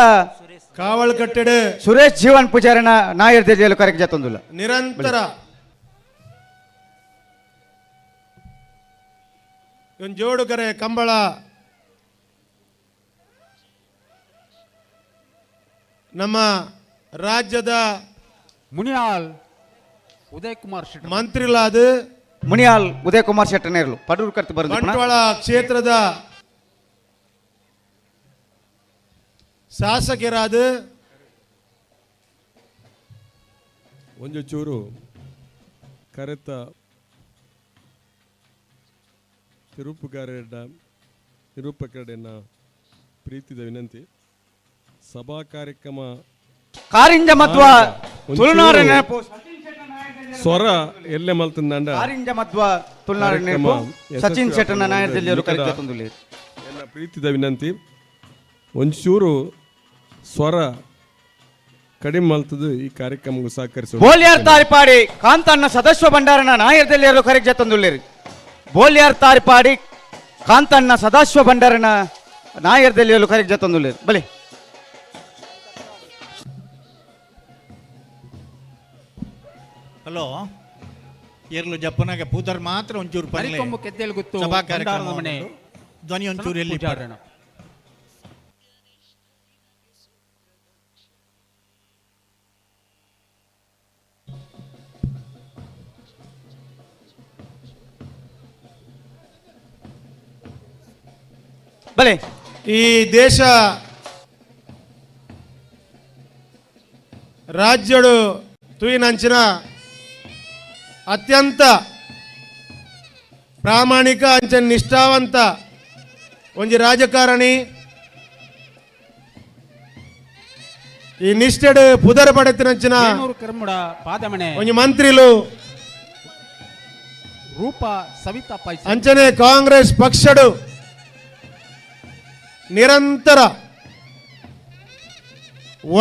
ಕಾವಲ್ಕಟ್ಟೆಡ್ ಸುರೇಶ್ ಜೀವನ್ ಪೂಜಾರಿನ ನಾಯರ್ ದೇಜಲು ಕರೆಕ್ ಜತ್ತೊಂದುಲ್ಲ. ನಿರಂತರ ಒಂದು ಜೋಡುಕರೆ ಕಂಬಳ ನಮ್ಮ ರಾಜ್ಯದ ಮುನಿಯಾಲ್ ಉದಯ್ ಕುಮಾರ್ ಶೆಟ್ಟಿ ಮಂತ್ರಿಲಾದ ಮುನಿಯಾಲ್ ಉದಯ್ ಕುಮಾರ್ ಶೆಟ್ಟಿ ನೇರ್ಲು ಪಡೂರು ಕರ್ತು ಬರಂದು ಬಂಟ್ವಾಳ ಕ್ಷೇತ್ರದ ಶಾಸಕರಾದ ಒಂದು ಚೂರು ಕರೆತ ತಿರುಪುಗಾರರ ನಿರೂಪಕರನ್ನ ಪ್ರೀತಿದ ವಿನಂತಿ. ಸಭಾ ಕಾರ್ಯಕ್ರಮ ಕಾರಿಂಜ ಮಧ್ವ ಒಂಚೂರು ತುಳುನಾಡ ನೆನಪು ಸ್ವರ ಎಲ್ಲೆ ಮಲ್ತಂದಾಂಡ ಕಾರಿಂಜ ಮಧ್ವ ತುಳುನಾಡ ಕಾರ್ಯಕ್ರಮ ನೆನಪು ಸಚಿನ್ ಯಶಸ್ವಿ ಶೆಟ್ಟನ ನಾಯರ್ ದೇಜಲು ಕರೆಕ್ ನಿಕಟ ಜತ್ತೊಂದುಲ್ಲ. ಎನ್ನ ಪ್ರೀತಿದ ವಿನಂತಿ, ಒಂಚೂರು ಸ್ವರ ಕಡಿಮೆ ಮಲ್ತದ್ದು ಈ ಕಾರ್ಯಕ್ರಮಕ್ಕೆ ಸಹಕರಿಸ. ಬೋಲ್ಯಾರ್ ತಾರಿಪಾಡಿ ಕಾಂತಣ್ಣ ಸದಸ್ಯ ಭಂಡಾರನ ನಾಯರ್ದೆಲ್ಲಿಯರು ಕರೆಕ್ ಜತ್ತೊಂದುಲ್ಲೇರಿ. ಬೋಲ್ಯಾರ್ ತಾರಿಪಾಡಿ ಕಾಂತಣ್ಣ ಸದಾಶಿವ ಭಂಡಾರನ ನಾಯರ್ದೆಲ್ಲಿಯರು ಕರೆಕ್ ಜತ್ತೊಂದುಲ್ಲೇರಿ ಬಲಿ. ಹಲೋ, ಏರ್ಲು ಜಪ್ಪನಾಗ ಪೂದರ್ ಮಾತ್ರ ಒಂಚೂರು ಪನ್ಲೆ. ಅರಿಕೊಂಬು ಕೆದ್ದೆಲ್ ಗುತ್ತು ಸಭಾ ಕಾರ್ಯಕ್ರಮ ಭಂಡಾರದ ಮನೆ ಉಂಟು. ಧ್ವನಿ ಒಂಚೂರು ಎಲ್ಲಿ ಪೂಜಾರಣ. ಬಲೆ. ಈ ದೇಶ ರಾಜ್ಯಡು ತೂಯಿನಂಚಿನ ಅತ್ಯಂತ ಪ್ರಾಮಾಣಿಕ ಅಂಚನೆ ನಿಷ್ಠಾವಂತ ಒಂಜಿ ರಾಜಕಾರಣಿ. ಈ ನಿಷ್ಠೆಡ್ ಪುದರ್ ಪಡೆತಿನಂಚಿನ ಬೇನೂರು ಕರ್ಮುಡ ಪಾದಮನೆ ಒಂಜಿ ಮಂತ್ರಿಲು ರೂಪ ಸವಿತಾ ಪೈಸೆ ಅಂಚನೆ ಕಾಂಗ್ರೆಸ್ ಪಕ್ಷಡು ನಿರಂತರ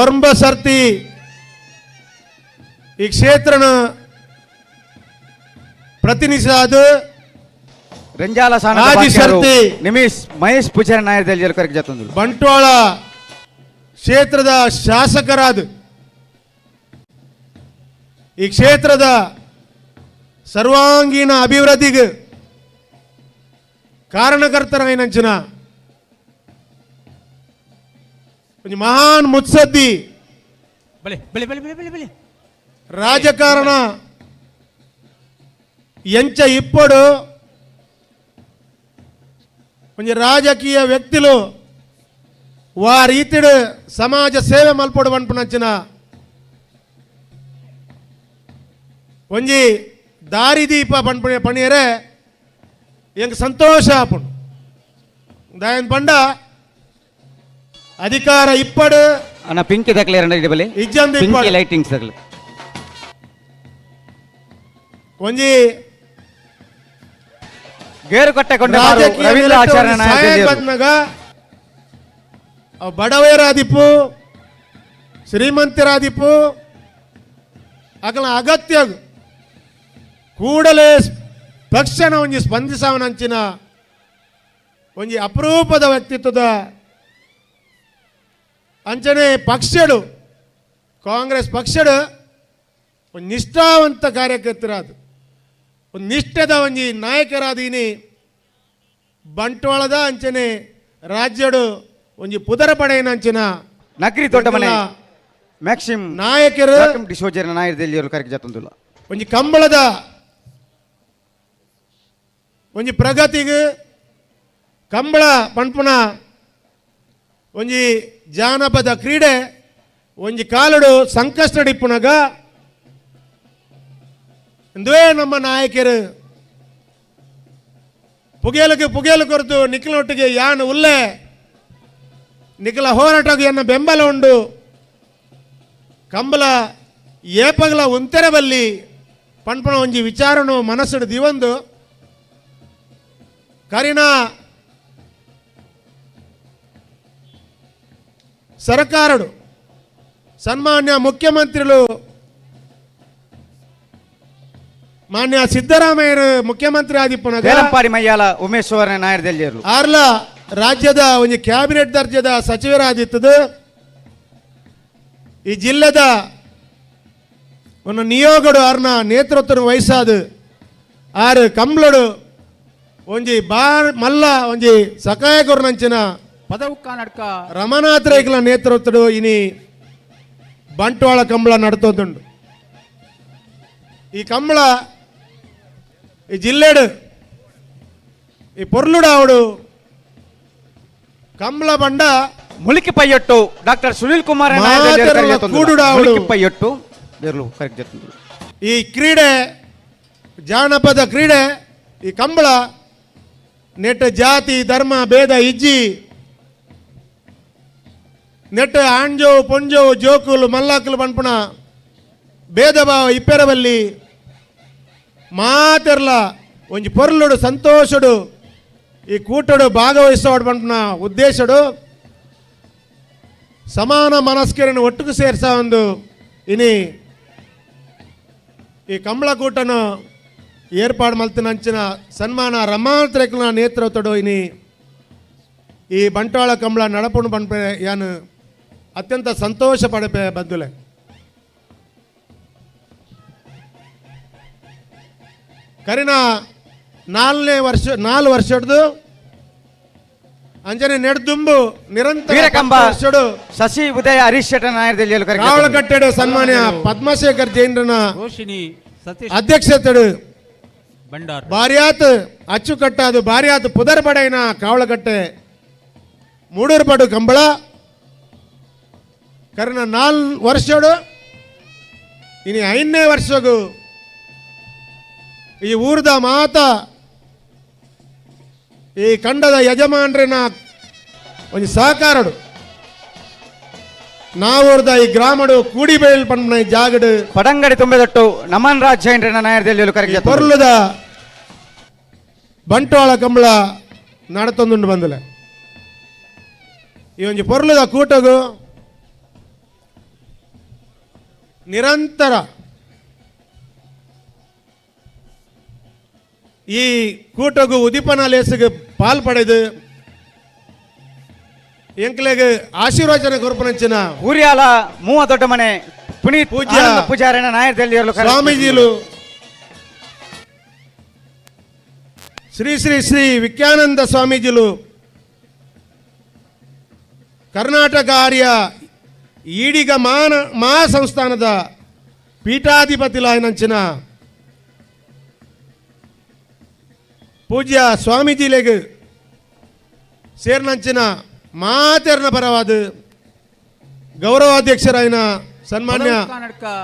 ಒಂಬ ಸರ್ತಿ ಈ ಕ್ಷೇತ್ರನ ಪ್ರತಿನಿಧಿಸಾದ ರಂಜಾಲ ಸಾನದ ಆದಿ ಬಾಕ್ಯಾರು ಸರ್ತಿ. ನಿಮಿಷ್ ಮಹೇಶ್ ಪೂಜಾರಿ ನಾಯರ್ದೆಲ್ಲಿಯರು ಕರೆಕ್ ಜತ್ತೊಂದುಲ್ಲ. ಬಂಟ್ವಾಳ ಕ್ಷೇತ್ರದ ಶಾಸಕರಾದ ಈ ಕ್ಷೇತ್ರದ ಸರ್ವಾಂಗೀಣ ಅಭಿವೃದ್ಧಿಗೆ ಕಾರಣಕರ್ತರಾಯಿನಂಚಿನ ಒಂಜಿ ಮಹಾನ್ ಮುತ್ಸದ್ದಿ ಬಲೆ ಬಲೆ ಬಲೆ ಬಲೆ ಬಲೆ ಬಲೆ. ರಾಜಕಾರಣ ಎಂಚ ಇಪ್ಪಡು ಒಂಜಿ ರಾಜಕೀಯ ವ್ಯಕ್ತಿಲು ವಾ ರೀತಿಡ್ ಸಮಾಜ ಸೇವೆ ಮಲ್ಪೊಡು ಪನ್ಪುನಂಚಿನ ಒಂಜಿ ದಾರಿದೀಪ ಪನ್ಪುನ ಪಣಿಯರೆ ಎಂಕ್ ಸಂತೋಷ ಆಪುಂಡು. ದಾಯನ್ ಪಂಡ ಅಧಿಕಾರ ಇಪ್ಪಡು ಅಣ್ಣ ಪಿಂಕಿ ದಕ್ಲೆ ಇಡಿ ಬಲೆ. ಇಜ್ಜಂದೆ ಪಿಂಕಿ ಇಪ್ಪಡು. ಲೈಟಿಂಗ್ಸ್ ದಕ್ಲೆ. ಒಂಜಿ ಗೇರುಕಟ್ಟೆ ಕೊಂಡೆ ರಾಜಕೀಯ ರವೀಂದ್ರ ಆಚಾರ್ಯ ಸಹಾಯ ನಾಯರ್ದೆಲ್ಲಿಯರು ಬಂದಾಗ ಅವ್ ಬಡವರಾದಿಪ್ಪು ಶ್ರೀಮಂತರಾದಿಪ್ಪು ಅಕಲ ಅಗತ್ಯ ಕೂಡಲೇ ತಕ್ಷಣ ಒಂಜಿ ಸ್ಪಂದಿಸವನಂಚಿನ ಒಂಜಿ ಅಪರೂಪದ ವ್ಯಕ್ತಿತ್ವದ ಅಂಚನೆ ಪಕ್ಷಡು ಕಾಂಗ್ರೆಸ್ ಪಕ್ಷಡು ಒಂದು ನಿಷ್ಠಾವಂತ ಕಾರ್ಯಕರ್ತರಾದ ಒಂದು ನಿಷ್ಠದ ಒಂಜಿ ನಾಯಕರಾದೀನಿ ಬಂಟ್ವಾಳದ ಅಂಚನೆ ರಾಜ್ಯಡು ಒಂಜಿ ಪುದರ ಪಡೆಯಿನಂಚಿನ ನಗರಿ ದೊಡ್ಡ ಮನೆ ಮ್ಯಾಕ್ಸಿಮ್ ನಾಯಕರು ಡಿಸೋಜರ್ ನಾಯರ್ದೆಲ್ಲಿಯರು ಕರೆಕ್ ಜತ್ತೊಂದುಲ್ಲ. ಒಂಜಿ ಕಂಬಳದ ಒಂಜಿ ಪ್ರಗತಿಗೆ ಕಂಬಳ ಪನ್ಪುನ ಒಂಜಿ ಜಾನಪದ ಕ್ರೀಡೆ ಒಂಜಿ ಕಾಲಡು ಸಂಕಷ್ಟ ಇಪ್ಪುನಗ ಇಂದುವೇ ನಮ್ಮ ನಾಯಕರು ಪುಗೇಲಕ್ಕೆ ಪುಗೇಲು ಕೊರತು ನಿಖಿಲೊಟ್ಟಿಗೆ ಯಾನು ಉಲ್ಲೆ ನಿಖಲ ಹೋರಾಟಕ್ಕೆ ಎನ್ನ ಬೆಂಬಲ ಉಂಡು ಕಂಬಳ ಏಪಗಲ ಉಂತೆರಬಲ್ಲಿ ಪನ್ಪುನ ಒಂಜಿ ವಿಚಾರನು ಮನಸ್ಸುಡು ದಿವಂದು ಕರಿನ ಸರಕಾರಡು ಸನ್ಮಾನ್ಯ ಮುಖ್ಯಮಂತ್ರಿಗಳು ಮಾನ್ಯ ಸಿದ್ದರಾಮಯ್ಯರು ಮುಖ್ಯಮಂತ್ರಿ ಆದಿಪ್ಪನಗ ದೇಲಂಪಾಡಿ ಮಯ್ಯಾಲ ಉಮೇಶ್ವರ ನಾಯರ್ ದೆಲ್ಜೇರ್ಲು ಆರ್ಲ ರಾಜ್ಯದ ಒಂದು ಕ್ಯಾಬಿನೆಟ್ ದರ್ಜದ ಸಚಿವರಾದಿತ್ತದು. ಈ ಜಿಲ್ಲೆದ ಒಂದು ನಿಯೋಗಡು ಆರ್ನ ನೇತೃತ್ವ ವಹಿಸಾದು ಆರು ಕಂಬ್ಲಡು ಒಂಜಿ ಬಾರ್ ಮಲ್ಲ ಒಂಜಿ ಸಕಾಯಕರು ನಂಚಿನ ಪದವು ನಡ್ಕ ರಮನಾಥ ರೈಕಲ ನೇತೃತ್ವಡು ಇನಿ ಬಂಟ್ವಾಳ ಕಂಬಳ ನಡ್ತೋದುಂಡು. ಈ ಕಂಬಳ ಈ ಜಿಲ್ಲೆಡು ಈ ಪೊರ್ಲುಡಾವಡು ಕಂಬಳ ಬಂಡ ಮುಲಿಕಿ ಪೈಯೊಟ್ಟು ಡಾಕ್ಟರ್ ಸುನೀಲ್ ಕುಮಾರ್ ಮಾತೆರೆಲ್ಲ ಕೂಡುಡಾವಡು. ಮುಲಿಕಿ ಪೈಯೊಟ್ಟು ದೇರ್ಲು ಕರೆಕ್ಟ್ ಜತ್ತುಂಡು. ಈ ಕ್ರೀಡೆ ಜಾನಪದ ಕ್ರೀಡೆ ಈ ಕಂಬಳ ನೆಟ್ ಜಾತಿ ಧರ್ಮ ಭೇದ ಇಜ್ಜಿ ನೆಟ್ ಆಂಜೋ ಪೊಂಜೋ ಜೋಕುಲು ಮಲ್ಲಾಕುಲು ಪನ್ಪುಣ ಭೇದ ಭಾವ ಇಪ್ಪೆರವಲ್ಲಿ ಮಾತೆರ್ಲ ಒಂಜಿ ಪೊರ್ಲುಡು ಸಂತೋಷಡು ಈ ಕೂಟಡು ಭಾಗವಹಿಸೋಡು ಪನ್ಪುನ ಉದ್ದೇಶಡು ಸಮಾನ ಮನಸ್ಕರನ್ನು ಒಟ್ಟುಕು ಸೇರ್ಸ ಒಂದು ಇನಿ ಈ ಕಂಬಳಕೂಟನು ಏರ್ಪಾಡು ಮಲ್ತಿನಂಚಿನ ಸನ್ಮಾನ ರಮಾತ್ರೇಕನ ನೇತೃತ್ವಡು ಇನಿ ಈ ಬಂಟ್ವಾಳ ಕಂಬಳ ನಡಪುಣು ಪನ್ಪೆ ಯಾನು ಅತ್ಯಂತ ಸಂತೋಷ ಪಡಪೆ ಬಂದುಲೆ. ಕರಿನ ನಾಲ್ನೇ ವರ್ಷ ನಾಲ್ ವರ್ಷಡ್ದು ಅಂಜನೆ ನೆಡ್ದುಂಬು ನಿರಂತರ ವೀರಕಂಬ ವರ್ಷಡು ಶಶಿ ಉದಯ ಹರೀಶ್ ಶೆಟ್ಟರ್ ನಾಯರ್ ದೆಲ್ಜೇರ್ಲು ಕರೆಕ್ಟ್ ಜತ್ತುಂಡು. ಕಾವಳಕಟ್ಟೆಡು ಸನ್ಮಾನ್ಯ ಪದ್ಮಶೇಖರ್ ಜೈನರನ ರೋಶಿನಿ ಸತೀಶ್ ಅಧ್ಯಕ್ಷತೆಡು ಭಂಡಾರ್ ಬಾರ್ಯಾತ್ ಅಚ್ಚುಕಟ್ಟಾದು ಬಾರ್ಯಾತ್ ಪುದರ್ಬಡೈನ ಕಾವಳಕಟ್ಟೆ ಮೂಡೂರ್ಪಡು ಕಂಬಳ ಕರ್ನ ನಾಲ್ ವರ್ಷಡು ಇನಿ ಐದನೇ ವರ್ಷಗು ಈ ಊರ್ದ ಮಾತ ಈ ಕಂಡದ ಯಜಮಾನ್ರಿನ ಒಂಜಿ ಸಹಕಾರಡು ನಾವೂರ್ದ ಈ ಗ್ರಾಮಡು ಕೂಡಿಬೇಲ್ ಪನ್ಪುನ ಈ ಜಾಗಡು ಪಡಂಗಡಿ ತುಂಬೆದೊಟ್ಟು ನಮನ್ ರಾಜ್ ಜೈನ್ರನ್ನ ನಾಯರ್ ದೆಲ್ಜೇರ್ಲು ಕರೆಕ್ಟ್ ಈ ಜತ್ತುಂಡು. ಪೊರ್ಲುದ ಬಂಟ್ವಾಳ ಕಂಬಳ ನಡತೊಂದುಂಡು ಬಂದಲೆ. ಈ ಒಂಜಿ ಪೊರ್ಲುದ ಕೂಟಗು ನಿರಂತರ ಈ ಕೂಟಗು ಉದಿಪನ ಲೇಸಿಗೆ ಪಾಲ್ ಪಡೆದು ಎಂಕ್ಲೆಗ್ ಆಶೀರ್ವಚನ ಕೊರ್ಪನಂಚಿನ ಊರ್ಯಾಲ ಮೂವ ದೊಡ್ಡ ಮನೆ ಪುನೀತ್ ಪೂಜ್ಯ ಆನಂದ ಪೂಜಾರಿನ ನಾಯರ್ ದೆಲ್ಜೇರ್ಲು ಕರೆಕ್ಟ್ ಸ್ವಾಮೀಜಿಲು ಶ್ರೀ ಶ್ರೀ ಶ್ರೀ ವಿಖ್ಯಾನಂದ ಸ್ವಾಮೀಜಿಲು ಕರ್ನಾಟಕ ಆರ್ಯ ಈಡಿಗ ಮಾನ ಮಹಾ ಸಂಸ್ಥಾನದ ಪೀಠಾಧಿಪತಿಲಾಯನಂಚಿನ ಪೂಜ್ಯ ಸ್ವಾಮೀಜಿಲೆಗ್ ಸೇರ್ನಂಚಿನ ಮಾತೆರ್ನ ಪರವಾದ ಗೌರವಾಧ್ಯಕ್ಷರಾಯಿನ ಸನ್ಮಾನ್ಯ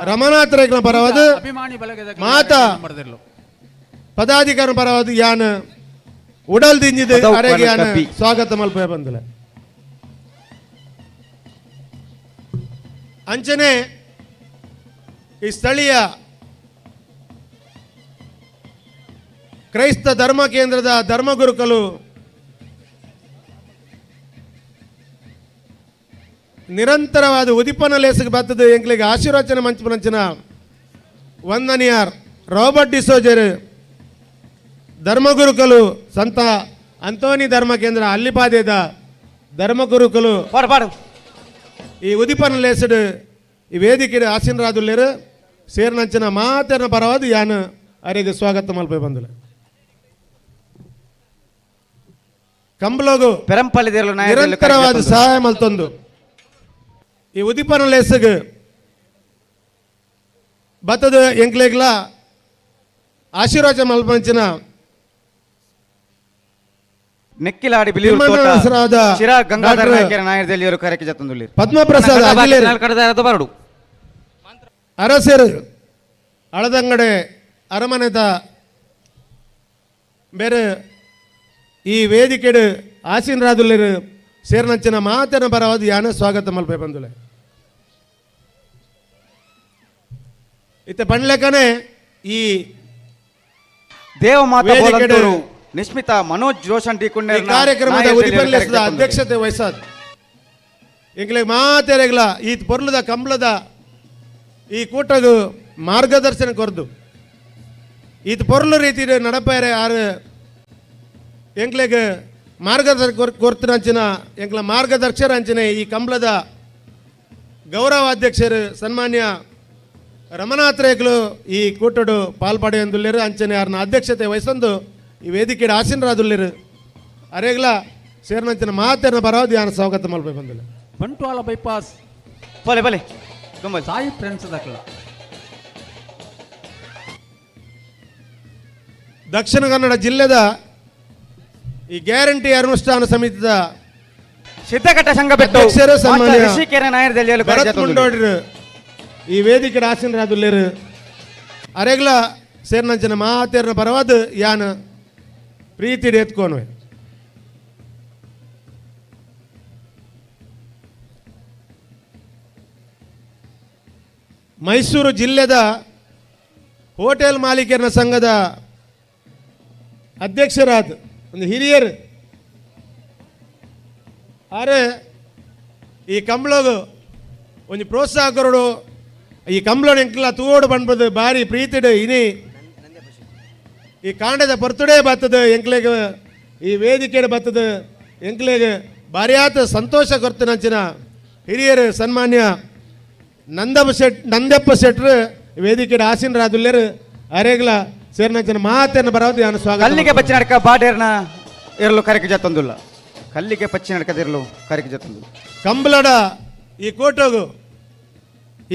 ರಮನಾಥ ರೇಖನ ಪರವಾದ ಅಭಿಮಾನಿ ಬಳಗದ ಮಾತಾ ಪದಾಧಿಕಾರಿ ಪರವಾದ ಯಾನ್ ಉಡಲ್ ದಿಂಜಿದ ಪದವು ಅರೆಗೆ ಯಾನ್ ಕಬ್ಬಿ. ಸ್ವಾಗತ ಮಲ್ಪ ಬಂದಲೆ. ಅಂಚನೆ ಈ ಸ್ಥಳೀಯ ಕ್ರೈಸ್ತ ಧರ್ಮ ಕೇಂದ್ರದ ಧರ್ಮಗುರುಕಲು ನಿರಂತರವಾದ ಉದಿಪನ ಲೇಸಿಗೆ ಬರ್ತದೆ ಎಂಕ್ಲಿಗೆ ಆಶೀರ್ವಚನ ಮಂಚಪನಂಚಿನ ವಂದನಿಯಾರ್ ರಾಬರ್ಟ್ ಡಿಸೋಜರ್ ಧರ್ಮಗುರುಕಲು ಸಂತ ಅಂತೋನಿ ಧರ್ಮ ಕೇಂದ್ರ ಅಲ್ಲಿಪಾದೇದ ಧರ್ಮಗುರುಕಲು ಪಾಡು ಪಾಡು ಈ ಉದಿಪನ ಲೇಸಡು ಈ ವೇದಿಕೆ ಆಸೀನರಾದುಲ್ಲೇರು ಸೇರ್ನಂಚಿನ ಮಾತೆರ್ನ ಪರವಾದ ಯಾನ್ ಅರೆಗೆ ಸ್ವಾಗತ ಮಲ್ಪೆ ಬಂದಲೆ. ಕಂಬಲೋಗು ಪೆರಂಪಳ್ಳಿ ದೇರ್ಲು ನಾಯರ್ ದೆಲ್ಜೇರ್ಲು ಕರೆಕ್ಟ್ ನಿರಂತರವಾದ ಜತ್ತುಂಡು. ಸಹಾಯ ಮಲ್ತೊಂದು ಈ ಉದಿಪನ ಲೇಸಗ್ ಬತ್ತದ ಎಂಕ್ಲೆಗ್ಲ ಆಶೀರ್ವಾದ ಮಲ್ಪಂಚಿನ ನೆಕ್ಕಿಲಾಡಿ ಬಿಳಿಯೂರು ತೋಟ ತಿಮ್ಮಣ್ಣನಸರಾದ ಚಿರಾಗ್ ಗಂಗಾಧರ ಡಾಕ್ಟರ್ ನಾಯ್ಕರ ನಾಯರ್ ದೆಲ್ಜೇರ್ಲು ಕರೆಕ್ಟ್ ಜತ್ತುಂದುಲ್ಲೇರು. ಪದ್ಮಪ್ರಸಾದ್ ಅಗಿಲೇರು ಬರಡು ಅರಸರು ಅಳದಂಗಡೆ ಅರಮನೆದ ಬೇರೆ ಈ ವೇದಿಕೆಡು ಆಸೀನರಾದುಲ್ಲೇರು ಸೇರ್ನಂಚಿನ ಮಾತನ ಪರವಾದ ಯಾನ ಸ್ವಾಗತ ಮಲ್ಪೆ ಬಂದುಲೆ. ಇತ್ತೆ ಪಣ್ಲೆಕನೆ ಈ ದೇವಮಾತಾ ವೇದಿಕೆಡು ಬೋಲಂತೂರು ನಿಸ್ಮಿತಾ ಮನೋಜ್ ರೋಷನ್ ಡಿ ಈ ಕುಂಡೇರ್ನ ಕಾರ್ಯಕ್ರಮದ ನಾಯರ್ ದೆಲ್ಜೇರ್ಲು ಉದಿಪನ ಕರೆಕ್ಟ್ ಜತ್ತುಂದುಲ್ಲೇರು. ಅಧ್ಯಕ್ಷತೆ ವಹಿಸಾದ್ ಎಂಕ್ಲೆಗ್ ಮಾತೆರೆಗ್ಲ ಈ ಪೊರ್ಲುದ ಕಂಬ್ಳದ ಈ ಕೂಟಗು ಮಾರ್ಗದರ್ಶನ ಕೊರ್ದು ಈತ ಪೊರ್ಲು ರೀತಿ ನಡಪೇರೆ ಆರು ಎಂಕ್ಲೆಗ್ ಮಾರ್ಗದರ್ಶನ ಕೊರ್ತಿನಂಚಿನ ಎಂಕ್ಲ ಮಾರ್ಗದರ್ಶಕರ ಅಂಚಿನ ಈ ಕಂಬ್ಳದ ಗೌರವಾಧ್ಯಕ್ಷರು ಸನ್ಮಾನ್ಯ ರಮಣಾತ್ರೇಕಲು ಈ ಕೂಟಡು ಪಾಲ್ಪಡೆಯೊಂದುಲ್ಲೆರು ಅಂಚನೆ ಆರ್ನ ಅಧ್ಯಕ್ಷತೆ ವಹಿಸೊಂದು ಈ ವೇದಿಕೆ ಆಸೀನರಾದುಲ್ಲೆರು ಅರೇಗ್ಲ ಸೇರ್ನಂಚಿನ ಮಾತೆರ್ನ ಬರೋದು ಯಾನ ಸ್ವಾಗತ ಮಲ್ಪೆ ಬಂದಿಲ್ಲ. ಬಂಟ್ವಾಳ ಬೈಪಾಸ್ ಬಲೆ ಬಲೆ ಗಮ್ಮಲ್ ಸಾಯಿ ಫ್ರೆಂಡ್ಸ್ ದಕ್ಲ. ದಕ್ಷಿಣ ಕನ್ನಡ ಜಿಲ್ಲೆದ ಈ ಗ್ಯಾರಂಟಿ ಅನುಷ್ಠಾನ ಸಮಿತಿದ ಸಿದ್ಧಘಟ್ಟ ಸಂಘ ಬೆಟ್ಟು ಅಧ್ಯಕ್ಷರು ಸನ್ಮಾನ್ಯ ಋಷಿಕೇರ ನಾಯರ್ ದೆಲ್ಲಿಯಲ್ಲಿ ಭರತ್ ಮುಂಡೋಡ್ರು ಈ ವೇದಿಕೆ ಆಸೀನರಾದುಲ್ಲೆರು ಅರೆಗ್ಲ ಸೇರ್ನಂಚಿನ ಮಾತೇರ್ನ ಪರವಾದ ಯಾನ ಪ್ರೀತಿಡ್ ಎತ್ಕೋನುವೆ. ಮೈಸೂರು ಜಿಲ್ಲೆದ ಹೋಟೆಲ್ ಮಾಲೀಕರ ಸಂಘದ ಅಧ್ಯಕ್ಷರಾದ ಒಂದು ಹಿರಿಯರು ಆರೆ ಈ ಕಂಬ್ಳಗು ಒಂಜಿ ಪ್ರೋತ್ಸಾಹ ಕೊರಡು ಈ ಕಂಬ್ಳೋಡು ಎಂಕ್ಲ ತೂವೋಡು ಪನ್ಪದು ಬಾರಿ ಪ್ರೀತಿಡು ಇನಿ ಈ ಕಾಂಡದ ಬರ್ತಡೇ ಬರ್ತದೆ ಎಂಕ್ಲೆಗ್ ಈ ವೇದಿಕೆಡ್ ಬರ್ತದೆ ಎಂಕ್ಲೆಗ್ ಬಾರಿಯಾತ ಸಂತೋಷ ಕೊರ್ತಿನಂಚಿನ ಹಿರಿಯರು ಸನ್ಮಾನ್ಯ ನಂದಪ್ಪ ಶೆಟ್ರು ವೇದಿಕೆಡ್ ಆಸೀನರಾದುಲ್ಲೆರು ಅರೇಗ್ಲ ಸೇರ್ನಂಚಿನ ಮಾತನ್ನು ಬರೋದು ನಾನು ಸ್ವಾಗತ ಕಲ್ಲಿಗೆ ಪಚ್ಚಿ ನಡಕ ಬಾಡೇರ್ನ ಇರಲು ಕರೆಕ್ ಜತ್ತೊಂದುಲ್ಲ. ಕಲ್ಲಿಗೆ ಪಚ್ಚಿ ನಡಕದಿರಲು ಕರೆಕ್ ಜತ್ತೊಂದುಲ್ಲ. ಕಂಬಳಡ ಈ ಕೋಟಗು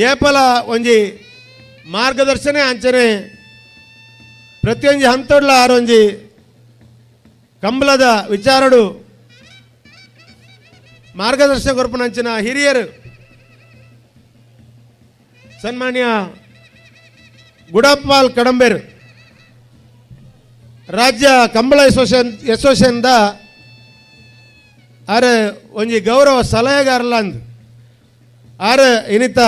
ಏಪಲ ಒಂಜಿ ಮಾರ್ಗದರ್ಶನ ಅಂಚನೆ ಪ್ರತಿಯೊಂಜಿ ಹಂತೊಡ್ಲ ಆರೊಂಜಿ ಕಂಬಳದ ವಿಚಾರಡು ಮಾರ್ಗದರ್ಶನ ಕೊರ್ಪುನಂಚಿನ ಹಿರಿಯರು ಸನ್ಮಾನ್ಯ ಗುಡಪ್ಪಾಲ್ ಕಡಂಬೇರು ರಾಜ್ಯ ಕಂಬಳ ಅಸೋಸಿಯೇಷನ್ದ ಆರ್ ಒಂಜಿ ಗೌರವ ಸಲಹೆಗಾರಲ್ಲ ಅಂದ್ ಆರ್ ಇನಿತ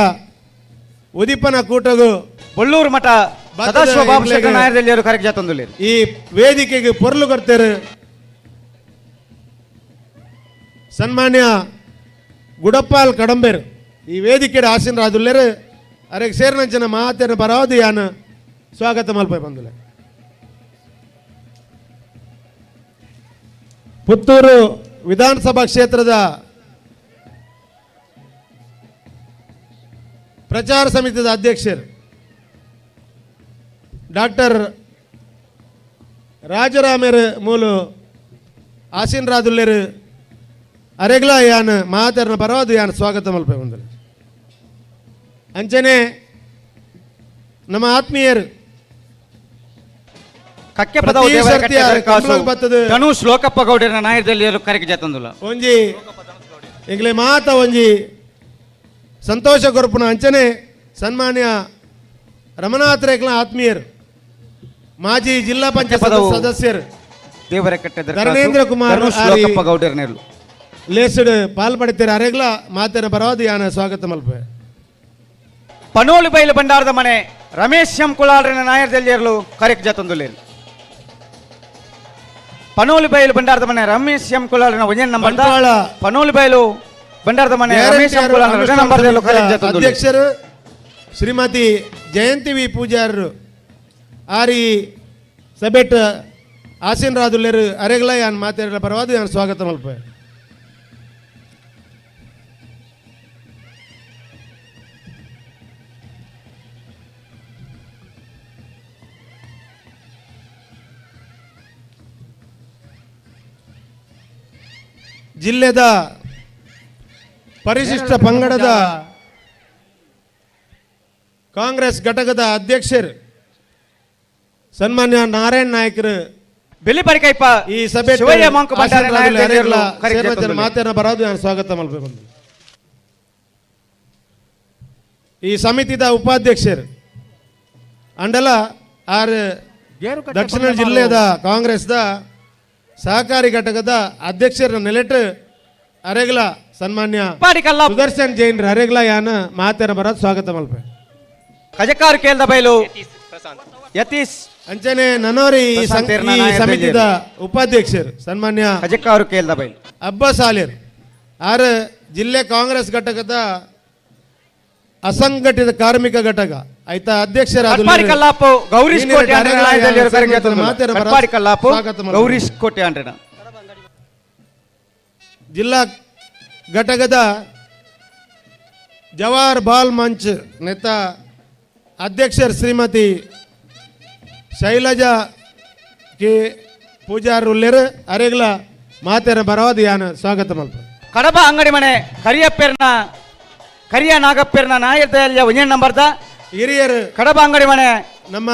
ಉದಿಪನ ಕೂಟಗು ಬೊಳ್ಳೂರು ಮಠ ಬತ್ತದ ಸದಾಶಿವ ಬಾಬು ಎಂಕ್ಲೆಗ್ ಶೆಟ್ರು ನಾಯರ್ ದೆಲ್ಲಿಯವರು ಕರೆಕ್ ಜತ್ತೊಂದುಲ್ಲೆರು. ಈ ವೇದಿಕೆಗೆ ಪೊರ್ಲು ಕೊರ್ತೇರು ಸನ್ಮಾನ್ಯ ಗುಡಪ್ಪಾಲ್ ಕಡಂಬೇರು ಈ ವೇದಿಕೆಡ್ ಆಸೀನರಾದುಲ್ಲೆರು ಅರೆಗ್ ಸೇರಿನಂಚಿನ ಮಾತೆನ ಬರೋದು ಯಾನ್ ಸ್ವಾಗತ ಮಲ್ಪೆ ಬಂದುಲೆ. ಪುತ್ತೂರು ವಿಧಾನಸಭಾ ಕ್ಷೇತ್ರದ ಪ್ರಚಾರ ಸಮಿತಿಯ ಅಧ್ಯಕ್ಷರು ಡಾಕ್ಟರ್ ರಾಜರಾಮರು ಮೂಲು ಆಸೀನರಾದುಲ್ಲೆರು ಅರೆಗ್ಲ ಯಾನ್ ಮಾತೆರ್ನ ಪರವಾದು ಯಾನ್ ಸ್ವಾಗತ ಮಲ್ಪೆ ಬಂದಲು. ಅಂಚನೆ ನಮ್ಮ ಆತ್ಮೀಯರು ಕಕ್ಕೆ ಪದವು ಪ್ರತಿ ದೇವರ ಸರ್ತಿ ಕಟ್ಟೆ ಆ ದರಕಾಸು. ಕಂಬಳಗ್ ಬತ್ತದು. ಧನುಷ್ ಲೋಕಪ್ಪ ಗೌಡರ ನಾಯರ್ದಲ್ಲಿ ಕರೆಕ್ ಜತ್ತೊಂದುಲ್ಲ. ಒಂಜಿ ಎಂಕ್ಲೆ ಮಾತ ಒಂಜಿ ಸಂತೋಷ ಕೊರ್ಪುನ ಅಂಚನೆ ಸನ್ಮಾನ್ಯ ರಮಣಾಥ್ ರೇಕ್ಲ ಆತ್ಮೀಯರು ಮಾಜಿ ಜಿಲ್ಲಾ ಪಂಚಾಯತ್ ಪದವು ಸದಸ್ಯರು ದೇವರ ಕಟ್ಟೆ ದರಕಾಸು. ಧರಣೇಂದ್ರ ಕುಮಾರ್ ಧನುಷ್ ಆರಿ ಲೋಕಪ್ಪ ಗೌಡರ ನೆರಳು. ಲೇಸುಡು ಪಾಲ್ ಪಡಿತೀರ ಅರೆಗ್ಲ ಮಾತೆನ ಪರವಾದ ಯಾನ ಸ್ವಾಗತ ಮಲ್ಪೆ. ಪನೋಳಿ ಬೈಲು ಭಂಡಾರದ ಮನೆ ರಮೇಶ್ ಎಂ ಕುಲಾಲ್ರಿನ ನಾಯರ್ದೆಲ್ಲಿಯರ್ಲು ಕರೆಕ್ ಜತ್ತೊಂದುಲ್ಲೆರು. ಪನೋಲಿ ಬೈಲು ಭಂಡಾರದ ಮನೆ ರಮೇಶ್ ಎಂ ಕುಲಾಲ್ರಿನ ಒಂಜೇ ನಂಬರ್ ಬಂಟ್ವಾಳ ಪನೋಲಿ ಬೈಲು ಭಂಡಾರದ ಮನೆ ರಮೇಶ್ ಎಂ ಕುಲಾಲ್ರಿನ ಒಂಜೇ ನಂಬರ್ ಕರೆಕ್ ಜತ್ತೊಂದುಲ್ಲೆರು. ಅಧ್ಯಕ್ಷರು ಶ್ರೀಮತಿ ಜಯಂತಿ ವಿ ಪೂಜಾರರು ಆರಿ ಸಭೆಟ್ ಆಸೀನರಾದುಲ್ಲೆರು ಅರೆಗ್ಲ ಯಾನ್ ಮಾತೆರ ಪರವಾದ ಯಾನ್ ಸ್ವಾಗತ ಮಲ್ಪೆ. ಜಿಲ್ಲೆದ ಪರಿಶಿಷ್ಟ ಪಂಗಡದ ಕಾಂಗ್ರೆಸ್ ಘಟಕದ ಅಧ್ಯಕ್ಷರು ಸನ್ಮಾನ್ಯ ನಾರಾಯಣ್ ನಾಯ್ಕರು ಬಿಳಿ ಪರಿಕೈಪ ಈ ಸಭೆ ಶಿವಯ್ಯ ಮಾಂಕು ಭಂಡಾರ ನಾಯರ್ದೆಲ್ಲಿಯರ್ಲು ಕರೆಕ್ ಜತ್ತೊಂದುಲ್ಲೆರು. ಮಾತೇನ ಬರೋದು ನಾನು ಸ್ವಾಗತ ಮಲ್ಪೆ ಬಂದು. ಈ ಸಮಿತಿದ ಉಪಾಧ್ಯಕ್ಷರು ಅಂಡಲ ಆರ್ ದಕ್ಷಿಣ ಜಿಲ್ಲೆದ ಕಾಂಗ್ರೆಸ್ದ ಸಹಕಾರಿ ಘಟಕದ ಅಧ್ಯಕ್ಷರ ನೆಲೆಟ್ ಅರೆಗ್ಲ ಸನ್ಮಾನ್ಯ ಪಾಡಿಕಲ್ಲ ಸುದರ್ಶನ್ ಜೈನ್ ಅರೆಗ್ಲ ಯಾನ ಮಾತೇನ ಬರೋದು ಸ್ವಾಗತ ಮಲ್ಪೆ. ಕಜಕಾರು ಕೇಳ್ದ ಬೈಲು ಯತೀಶ್ ಅಂಚನೆ ನನೋರಿ ಈ ಪ್ರಶಾಂತ್ ಈ ನಾಯರ್ ಸಮಿತಿದ ಉಪಾಧ್ಯಕ್ಷರು ಸನ್ಮಾನ್ಯ ಕಜಕಾರು ಕೇಳ್ದ ಬೈಲು ಅಬ್ಬಾ ಸಾಲೇರ್ ಆರು ಜಿಲ್ಲೆ ಕಾಂಗ್ರೆಸ್ ಘಟಕದ ಅಸಂಘಟಿತ ಕಾರ್ಮಿಕ ಘಟಕ ಆಯ್ತಾ ಅಧ್ಯಕ್ಷರಾದ ಕಟ್ಪಾಡಿ ಕಲ್ಲಾಪು ಗೌರೀಶ್ ಕೋಟೆ ಕಟ್ಪಾಡಿ ಕಲ್ಲಾಪು ಗೌರೀಶ್ ಕೋಟೆ ಅಂಡ್ರನ ಜಿಲ್ಲಾ ಘಟಕದ ಜವಾಹರ್ ಬಾಲ್ ಮಂಚ್ ನೇತ ಅಧ್ಯಕ್ಷರು ಶ್ರೀಮತಿ ಶೈಲಜಾ ಕೆ ಪೂಜಾರ್ ಉಲ್ಲೇರು ಅರೆಗ್ಲ ಮಾತೆರ ಬರವಾದ ಯಾನ ಸ್ವಾಗತ ಮಲ್ಪ. ಕಡಬ ಅಂಗಡಿ ಮನೆ ಕರಿಯಪ್ಪೆರ್ನ ಕರಿಯ ನಾಗಪ್ಪೆರ್ನ ನಾಯಕದಲ್ಲಿ ಒಂದೇ ನಂಬರ್ದ ಹಿರಿಯರು ಕಡಬ ಅಂಗಡಿ ಮನೆ ನಮ್ಮ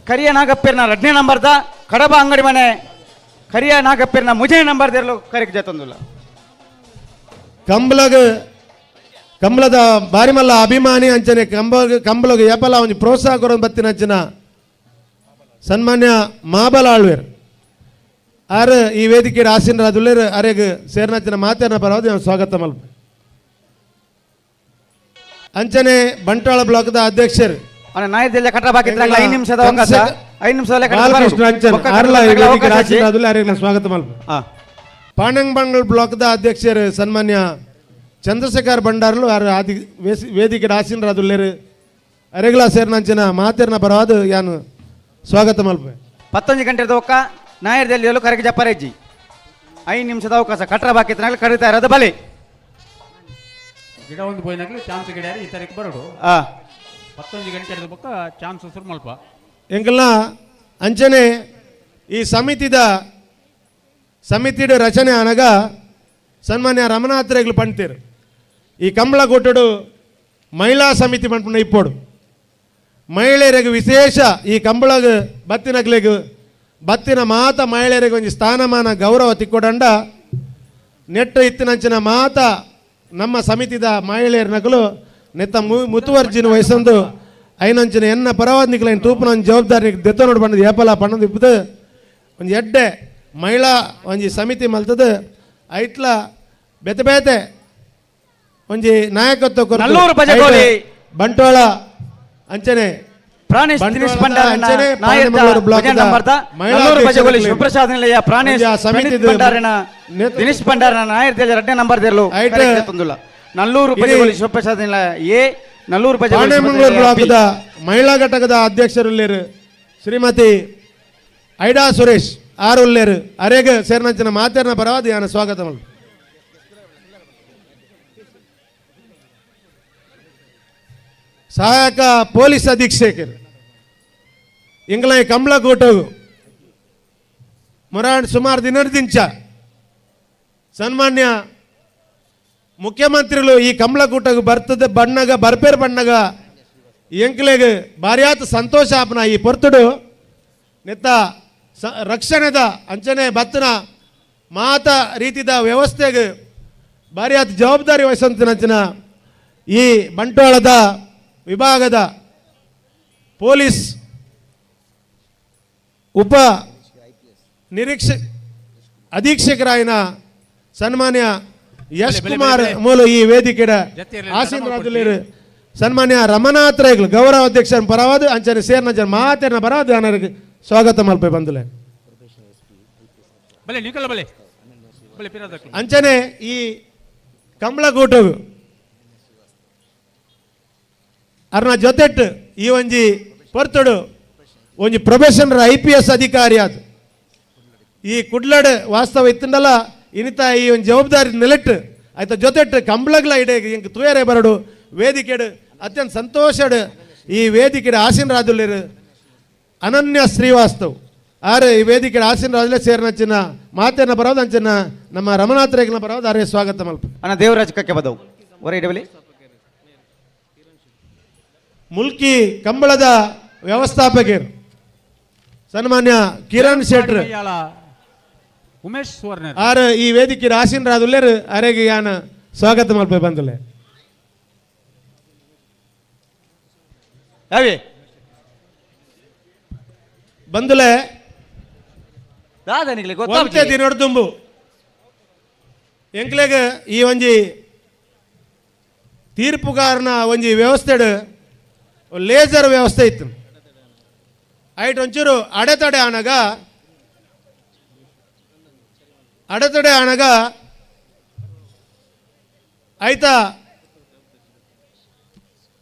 ಕರಿಯ ನಾಗಪ್ಪೆರ್ನ ಎರಡನೇ ನಂಬರ್ದ ಕಡಬ ಅಂಗಡಿ ಮನೆ ಕರಿಯ ನಾಗಪ್ಪೆರ್ನ ಮುಜನೇ ನಂಬರ್ದಿರಲು ಕರೆಕ್ ಜತಂದುಲ್ಲ. ಕಂಬಳಗ ಕಂಬಳದ ಬಾರಿಮಲ್ಲ ಅಭಿಮಾನಿ ಅಂಚನೆ ಕಂಬ ಕಂಬಳಗ ಏಪಲ ಒಂಜಿ ಪ್ರೋತ್ಸಾಹ ಕೊರೊಂದು ಬತ್ತಿನ ಅಂಚಿನ ಸನ್ಮಾನ್ಯ ಮಾಬಲ ಆಳ್ವೇರ್ ಆರ್ ಈ ವೇದಿಕೆ ಆಸೀನರಾದುಲ್ಲೇರ್ ಅರೆಗ್ ಸೇರ್ನಂಚಿನ ಮಾತೇನ ಪರವಾದ ಸ್ವಾಗತ ಮಲ್ಪ. ಅಂಚನೆ ಬಂಟ್ವಾಳ ಬ್ಲಾಕ್ದ ಅಧ್ಯಕ್ಷರು ನಾಯದಲ್ಲಿ ಕಟ್ಟ ಬಾಕಿ 5 ನಿಮಿಷದ ಅವಕಾಶ, 5 ನಿಮಿಷದಲ್ಲೇ ಬಾಲಕೃಷ್ಣ ಅಂಚನ್ ಆರ್ಲ ಈ ವೇದಿಕೆ ಆಸೀನರಾದುಲ್ಲೇರ್ ಅರೆಗ್ಲ ಸ್ವಾಗತ ಮಲ್ಪ. ಪಾಣಂಗಬಂಗಲ್ ಬ್ಲಾಕ್ದ ಅಧ್ಯಕ್ಷರು ಸನ್ಮಾನ್ಯ ಚಂದ್ರಶೇಖರ್ ಭಂಡಾರ್ಲು ಆರ್ ಆದಿ ವೇದಿಕೆ ಆಸೀನರಾದುಲ್ಲೇರ್ ಅರೆಗ್ಲ ಸೇರ್ನಂಚಿನ ಮಾತೇರ್ನ ಪರವಾದ ಯಾನು ಸ್ವಾಗತ ಮಲ್ಪ. 19 ಗಂಟೆದ ಒಕ್ಕ ನಾಯರ್ದಲ್ಲಿ ಕರೆಗೆ ಜಪ್ಪರೆಜ್ಜಿ 5 ನಿಮಿಷದ ಅವಕಾಶ ಕಟ್ರ ಬಾಕಿ ಕರೀತಾ ಇರೋದು ಬಲಿ ಗಿಡ ಒಂದು ಪೋಯಿನಾಗಲೇ ಚಾನ್ಸ್ ಗಿಡ ಈ ತಾರೀಕು ಬರೋಡು 19 ಗಂಟೆ ಬೊಕ್ಕ ಚಾನ್ಸ್ ಶುರು ಮಲ್ಪ. ಎಂಕಲ್ನ ಅಂಚನೆ ಈ ಸಮಿತಿದ ಸಮಿತಿಡ ರಚನೆ ಅನಗ ಸನ್ಮಾನ್ಯ ರಮಣಾತ್ರೇಗಳು ಪಂತೀರು ಈ ಕಂಬಳಗೋಟಡು ಮಹಿಳಾ ಸಮಿತಿ ಪನ್ಪುನ ಇಪ್ಪೋಡು ಮಹಿಳೆಯರಿಗೆ ವಿಶೇಷ ಈ ಕಂಬಳಗ ಬತ್ತಿನಗ್ಲಿಗ್ ಬತ್ತಿನ ಮಾತ ಮಹಿಳೆಯರಿಗೆ ಒಂಜಿ ಸ್ಥಾನಮಾನ ಗೌರವ ತಿಕ್ಕೊಡಂಡ ನೆಟ್ಟ ಇತ್ತಿನಂಚಿನ ಮಾತ ನಮ್ಮ ಸಮಿತಿದ ಮಹಿಳೆಯರ ನಕಲು ನೆತ್ತ ಮುತುವರ್ಜಿನ ವಯಸ್ಸೊಂದು ಐನಂಚಿನ ಎನ್ನ ಪರವಾದ ನಿಕ್ಲ ತೂಪನ ಒಂಜಿ ಜವಾಬ್ದಾರಿ ದೆತ್ತ ನೋಡು ಬಂದದ್ದು ಏಪಲ ಪಣ್ಣದು ಇಪ್ಪದು ಒಂಜಿ ಎಡ್ಡೆ ಮಹಿಳಾ ಒಂಜಿ ಸಮಿತಿ ಮಲ್ತದ ಐಟ್ಲ ಬೇತೆ ಬೇತೆ ಒಂಜಿ ನಾಯಕತ್ವ ಕೊರ್ದು ನಲ್ಲೂರು ಬಜಗೋಲಿ. ಬಂಟ್ವಾಳ ಅಂಚನೆ ಪ್ರಾಣೇಶ್ ದಿನೇಶ್ ಭಂಡಾರನ ಅಂಚನೆ ನಾಯಕ ಪಾಣೆಮಂಗಳೂರು ಬ್ಲಾಕ್ದ ಭಜನೆ ನಂಬರ್ದ ಮಹಿಳಾ ನಲ್ಲೂರು ಬಜಗೋಲಿ ಅಧ್ಯಕ್ಷರುಗಳು ಶಿವಪ್ರಸಾದ್ ನಿಲಯ ಪ್ರಾಣೇಶ್ ಒಂಜಿ ಆ ಸಮಿತಿದ ಪ್ರಣೀತ್ ಭಂಡಾರನ ನೇತೃತ್ವ- ದಿನೇಶ್ ಭಂಡಾರನ ನಾಯಕ ಎರಡನೇ ನಂಬರ್ ದೇರ್ಲು ಐಟ್ ತಂದುಲ್ಲ ನಲ್ಲೂರು ಇಡೀ ಬಜಗೋಲಿ ಶಿವಪ್ರಸಾದ್ ನಿಲಯ ಎ ನಲ್ಲೂರು ಬಜಗೋಲಿ ಪಾಣೆಮಂಗಳೂರು ಶಿವಪ್ರಸಾದ್ ನಿಲಯ ಬಿ. ಬ್ಲಾಕ್ದ ಮಹಿಳಾ ಘಟಕದ ಅಧ್ಯಕ್ಷರುಲ್ಲೇರು ಶ್ರೀಮತಿ ಐಡಾ ಸುರೇಶ್ ಆರು ಉಲ್ಲೇರು ಅರೇಗ ಸೇರ್ನಂಚಿನ ಮಾತೇರ್ನ ಪರವಾದ ಯಾನ ಸ್ವಾಗತ ಮಲ್ಪು. ಸಹಾಯಕ ಪೊಲೀಸ್ ಅಧೀಕ್ಷಕರು ಇಂಗ್ಲ ಕಂಬಳಕೋಟಗು ಮೊರಾಣ್ ಸುಮಾರು ದಿನದಿಂಚ ಸನ್ಮಾನ್ಯ ಮುಖ್ಯಮಂತ್ರಿಗಳು ಈ ಕಂಬಳಕೂಟకు ಬರ್ತದೆ ಬಣ್ಣಗ ಬರ್ಪೇರ್ ಬಣ್ಣಗ ಎಂಕ್ಲೆಗ್ ಭಾರ್ಯಾತ ಸಂತೋಷ ಆಪನ ಈ ಪೊರ್ತುಡು ನೆತ್ತ ರಕ್ಷಣೆದ ಅಂಚನೆ ಬತ್ತನ ಮಾತ ರೀತಿದ ವ್ಯವಸ್ಥೆಗೆ ಭಾರ್ಯಾತ ಜವಾಬ್ದಾರಿ ವಹಿಸಂತ ಈ ಬಂಟ್ವಾಳದ ವಿಭಾಗದ ಪೊಲೀಸ್ ಉಪ ನಿರೀಕ್ಷ ಅಧೀಕ್ಷಕರಾಯಿನ ಸನ್ಮಾನ್ಯ ಯಶ್ ಕುಮಾರ್ ಮೂಲ ಈ ವೇದಿಕೆಡ ಆಸೀನರಾಜುಲೇರು ಸನ್ಮಾನ್ಯ ರಮನಾಥ್ ರೈಗಳು ಗೌರವ ಅಧ್ಯಕ್ಷರ ಪರವಾದ ಅಂಚನೆ ಸೇರ್ನ ಜನ ಮಾತೇನ ಪರವಾದ ಅನರಿಗೆ ಸ್ವಾಗತ ಮಲ್ಪೆ ಬಂದುಲೆ. ಬಲೆ ನಿಕಲ ಬಲೆ ಬಲೆ ಪಿರಾದಕ್ಲು. ಅಂಚನೆ ಈ ಕಂಬಳಗೂಟಗು ಅರ್ನ ಜೊತೆಟ್ ಈ ಒಂಜಿ ಪೊರ್ತುಡು ಒಂಜಿ ಪ್ರೊಬೇಷನರ್ IPS ಅಧಿಕಾರಿ ಅದು ಈ ಕುಡ್ಲಡ್ ವಾಸ್ತವ ಇತ್ತಂಡಲ ಇನಿತ ಈ ಒಂದು ಜವಾಬ್ದಾರಿ ನೆಲೆಟ್ಟು ಆಯ್ತ ಜೊತೆಟ್ ಕಂಬಳಗ್ಲ ಇಡೆ ಇಂಕ್ ತುಯರೆ ಬರಡು ವೇದಿಕೆಡು ಅತ್ಯಂತ ಸಂತೋಷಡ್ ಈ ವೇದಿಕೆಡು ಆಸೀನರಾಜುಲೇರು ಅನನ್ಯ ಶ್ರೀವಾಸ್ತವ್ ಆರೆ ಈ ವೇದಿಕೆ ಆಸೀನರಾಜುಲೇ ಸೇರ್ನಂಚಿನ ಮಾತೇನ ಬರೋದು ಅಂಚಿನ ನಮ್ಮ ರಮನಾಥ್ ರೇಗ್ನ ಬರೋದು ಅರೆ ಸ್ವಾಗತ ಮಲ್ಪ. ಅಣ್ಣ ದೇವರಾಜ್ ಕಕ್ಕೆ ಬದವು ಹೊರ ಇಡಬಲಿ. ಮುಲ್ಕಿ ಕಂಬಳದ ವ್ಯವಸ್ಥಾಪಕರು ಸನ್ಮಾನ್ಯ ಕಿರಣ್ ಶೆಟ್ರ್ ಉಮೇಶ್ ಸುವರ್ಣ ಆರ್ ಈ ವೇದಿಕೆ ಆಸೀನರಾದುಲ್ಲೇರು ಅರೆಗೆ ಯಾನ ಸ್ವಾಗತ ಮಲ್ಪೆ ಬಂದುಲೆ. ಯಾವಿ ಬಂದುಲೆ ದಾದನಿಗ್ಲಿ ಒಂತೆ ಗೊತ್ತಾಗ್ತದೆ ದಿನೊಡ್ದುಂಬು ಎಂಕ್ಲೆಗ್ ಈ ಒಂಜಿ ತೀರ್ಪುಗಾರನ ಒಂಜಿ ವ್ಯವಸ್ಥೆಡ್ ಲೇಸರ್ ವ್ಯವಸ್ಥೆ ಇತ್ತು ಐಟ್ ಒಂಚೂರು ಅಡೆತಡೆ ಆನಗ ಅಡೆತಡೆ ಆನಗ ಐತ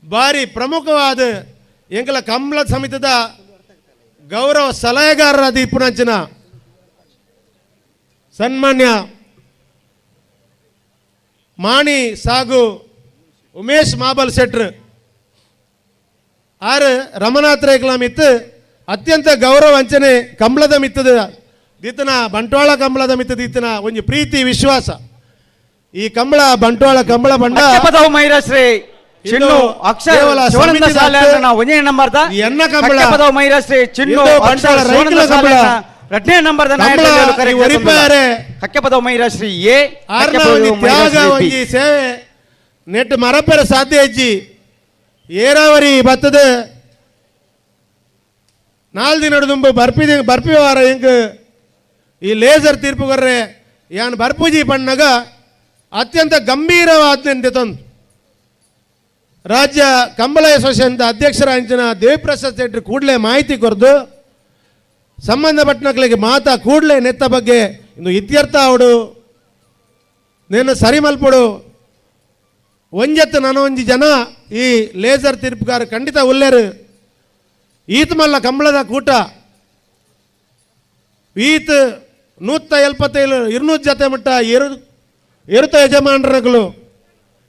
ಬಾರಿ ಪ್ರಮುಖವಾದ ಎಂಕಲ ಕಂಬಳ ಸಮಿತಿದ ಗೌರವ ಸಲಹೆಗಾರರಾದ ಇಪ್ಪುನಂಚಿನ ಸನ್ಮಾನ್ಯ ಮಾಣಿ ಸಾಗು ಉಮೇಶ್ ಮಾಬಲ್ ಶೆಟ್ರ್ ಆರು ರಮನಾಥ್ ರೇಖಲ ಮಿತ್ತು ಅತ್ಯಂತ ಗೌರವ ಅಂಚನೆ ಕಂಬಳದ ಮಿತ್ತದ ದಿತ್ತನ ಬಂಟ್ವಾಳ ಕಂಬಳದ ಮಿತ್ತದ ದಿತ್ತನ ಒಂಜಿ ಪ್ರೀತಿ ವಿಶ್ವಾಸ. ಈ ಕಂಬಳ ಬಂಟ್ವಾಳ ಕಂಬಳ ಬಂಡ ಮೈರಶ್ರೀ ಚಿನ್ನು ಅಕ್ಷರ ಶಿವಾನಂದ ಸಾಲ್ಯಾನ ಒಂದನೇ ನಂಬರ್ದ ಎನ್ನ ಕಂಬಳ ಪದವು ಮೈರಶ್ರೀ ಚಿನ್ನು ಬಂಟ್ವಾಳ ರೈಕಲ ಕಂಬಳ ಎರಡನೇ ನಂಬರ್ದ ಒರಿಪಾರೆ ಕಕ್ಕೆ ಪದವು ಮೈರಶ್ರೀ ಎ ಆರ್ನ ಒಂಜಿ ತ್ಯಾಗ ಒಂಜಿ ಸೇವೆ ನೆಟ್ ಮರಪೆರ ಸಾಧ್ಯ ಹೆಜ್ಜಿ ಏರಾವರಿ ಬತ್ತದ ನಾಲ್ ದಿನ ದುಂಬು ಬರ್ಪಿ ಬರ್ಪಿ ವಾರ ಎಂಕ್ ಈ ಲೇಸರ್ ತೀರ್ಪುಗರ್ರೆ ಯಾನ್ ಬರ್ಪುಜಿ ಪಣ್ಣಗ ಅತ್ಯಂತ ಗಂಭೀರವಾದ ತಂದು ರಾಜ್ಯ ಕಂಬಳ ಅಸೋಸಿಯೇಷನ್ ಅಧ್ಯಕ್ಷರ ಅಂಚಿನ ದೇವಿಪ್ರಸಾದ್ ಶೆಟ್ಟಿ ಕೂಡಲೇ ಮಾಹಿತಿ ಕೊರದು ಸಂಬಂಧಪಟ್ಟನಗಳಿಗೆ ಮಾತಾ ಕೂಡಲೇ ನೆತ್ತ ಬಗ್ಗೆ ಇನ್ನು ಇತ್ಯರ್ಥ ಅವಡು ನೇನು ಸರಿ ಮಲ್ಪಡು ಒಂಜತ್ತು ನನೊಂಜಿ ಜನ ಈ ಲೇಸರ್ ತೀರ್ಪುಗಾರ ಖಂಡಿತ ಉಲ್ಲೇರು ಈತ ಮಲ್ಲ ಕಂಬಳದ ಕೂಟ ಈತ 177 200 ಜತೆ ಮಟ್ಟ ಎರುತ ಯಜಮಾನರುಗಳು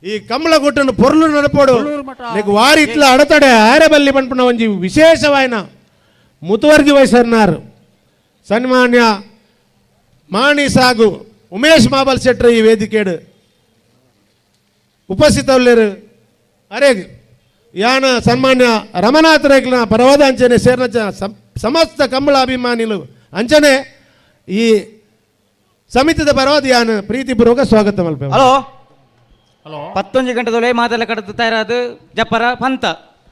ಈ ಕಂಬಳ ಕೂಟನ್ನು ಪೊರ್ಲು ನಡಪೋಡು ನೀకు ವಾರಿ ಇತ್ಲ ಅಡತಡೆ ಆರೆ ಬಲ್ಲಿ ಪನ್ಪುನ ಒಂಜಿ ವಿಶೇಷವಾಯಿನ ಮುತುವರ್ಜಿ ವಹಿಸನ್ನಾರು ಸನ್ಮಾನ್ಯ ಮಾಣಿ ಸಾಗು ಉಮೇಶ್ ಮಾಬಲ್ ಶೆಟ್ರ್ ಈ ವೇದಿಕೆಡು ಉಪಸ್ಥಿತವುಳ್ಳೇರು. ಅರೆ ಯಾನ ಸನ್ಮಾನ್ಯ ರಮನಾಥ ರೇಖನ ಪರವಾದ ಅಂಚನೆ ಸೇರಿನ ಸಮಸ್ತ ಕಂಬಳ ಅಭಿಮಾನಿಲು ಅಂಚನೆ ಈ ಸಮಿತಿದ ಪರವಾದ ಯಾನ ಪ್ರೀತಿಪೂರ್ವಕ ಸ್ವಾಗತ ಮಲ್ಪೆ. ಹಲೋ ಹಲೋ 11 ಗಂಟೆದೊಳೆ ಮಾತೆಲ್ಲ ಕಡದು ತಯಾರಾದ ಜಪ್ಪರ ಪಂತ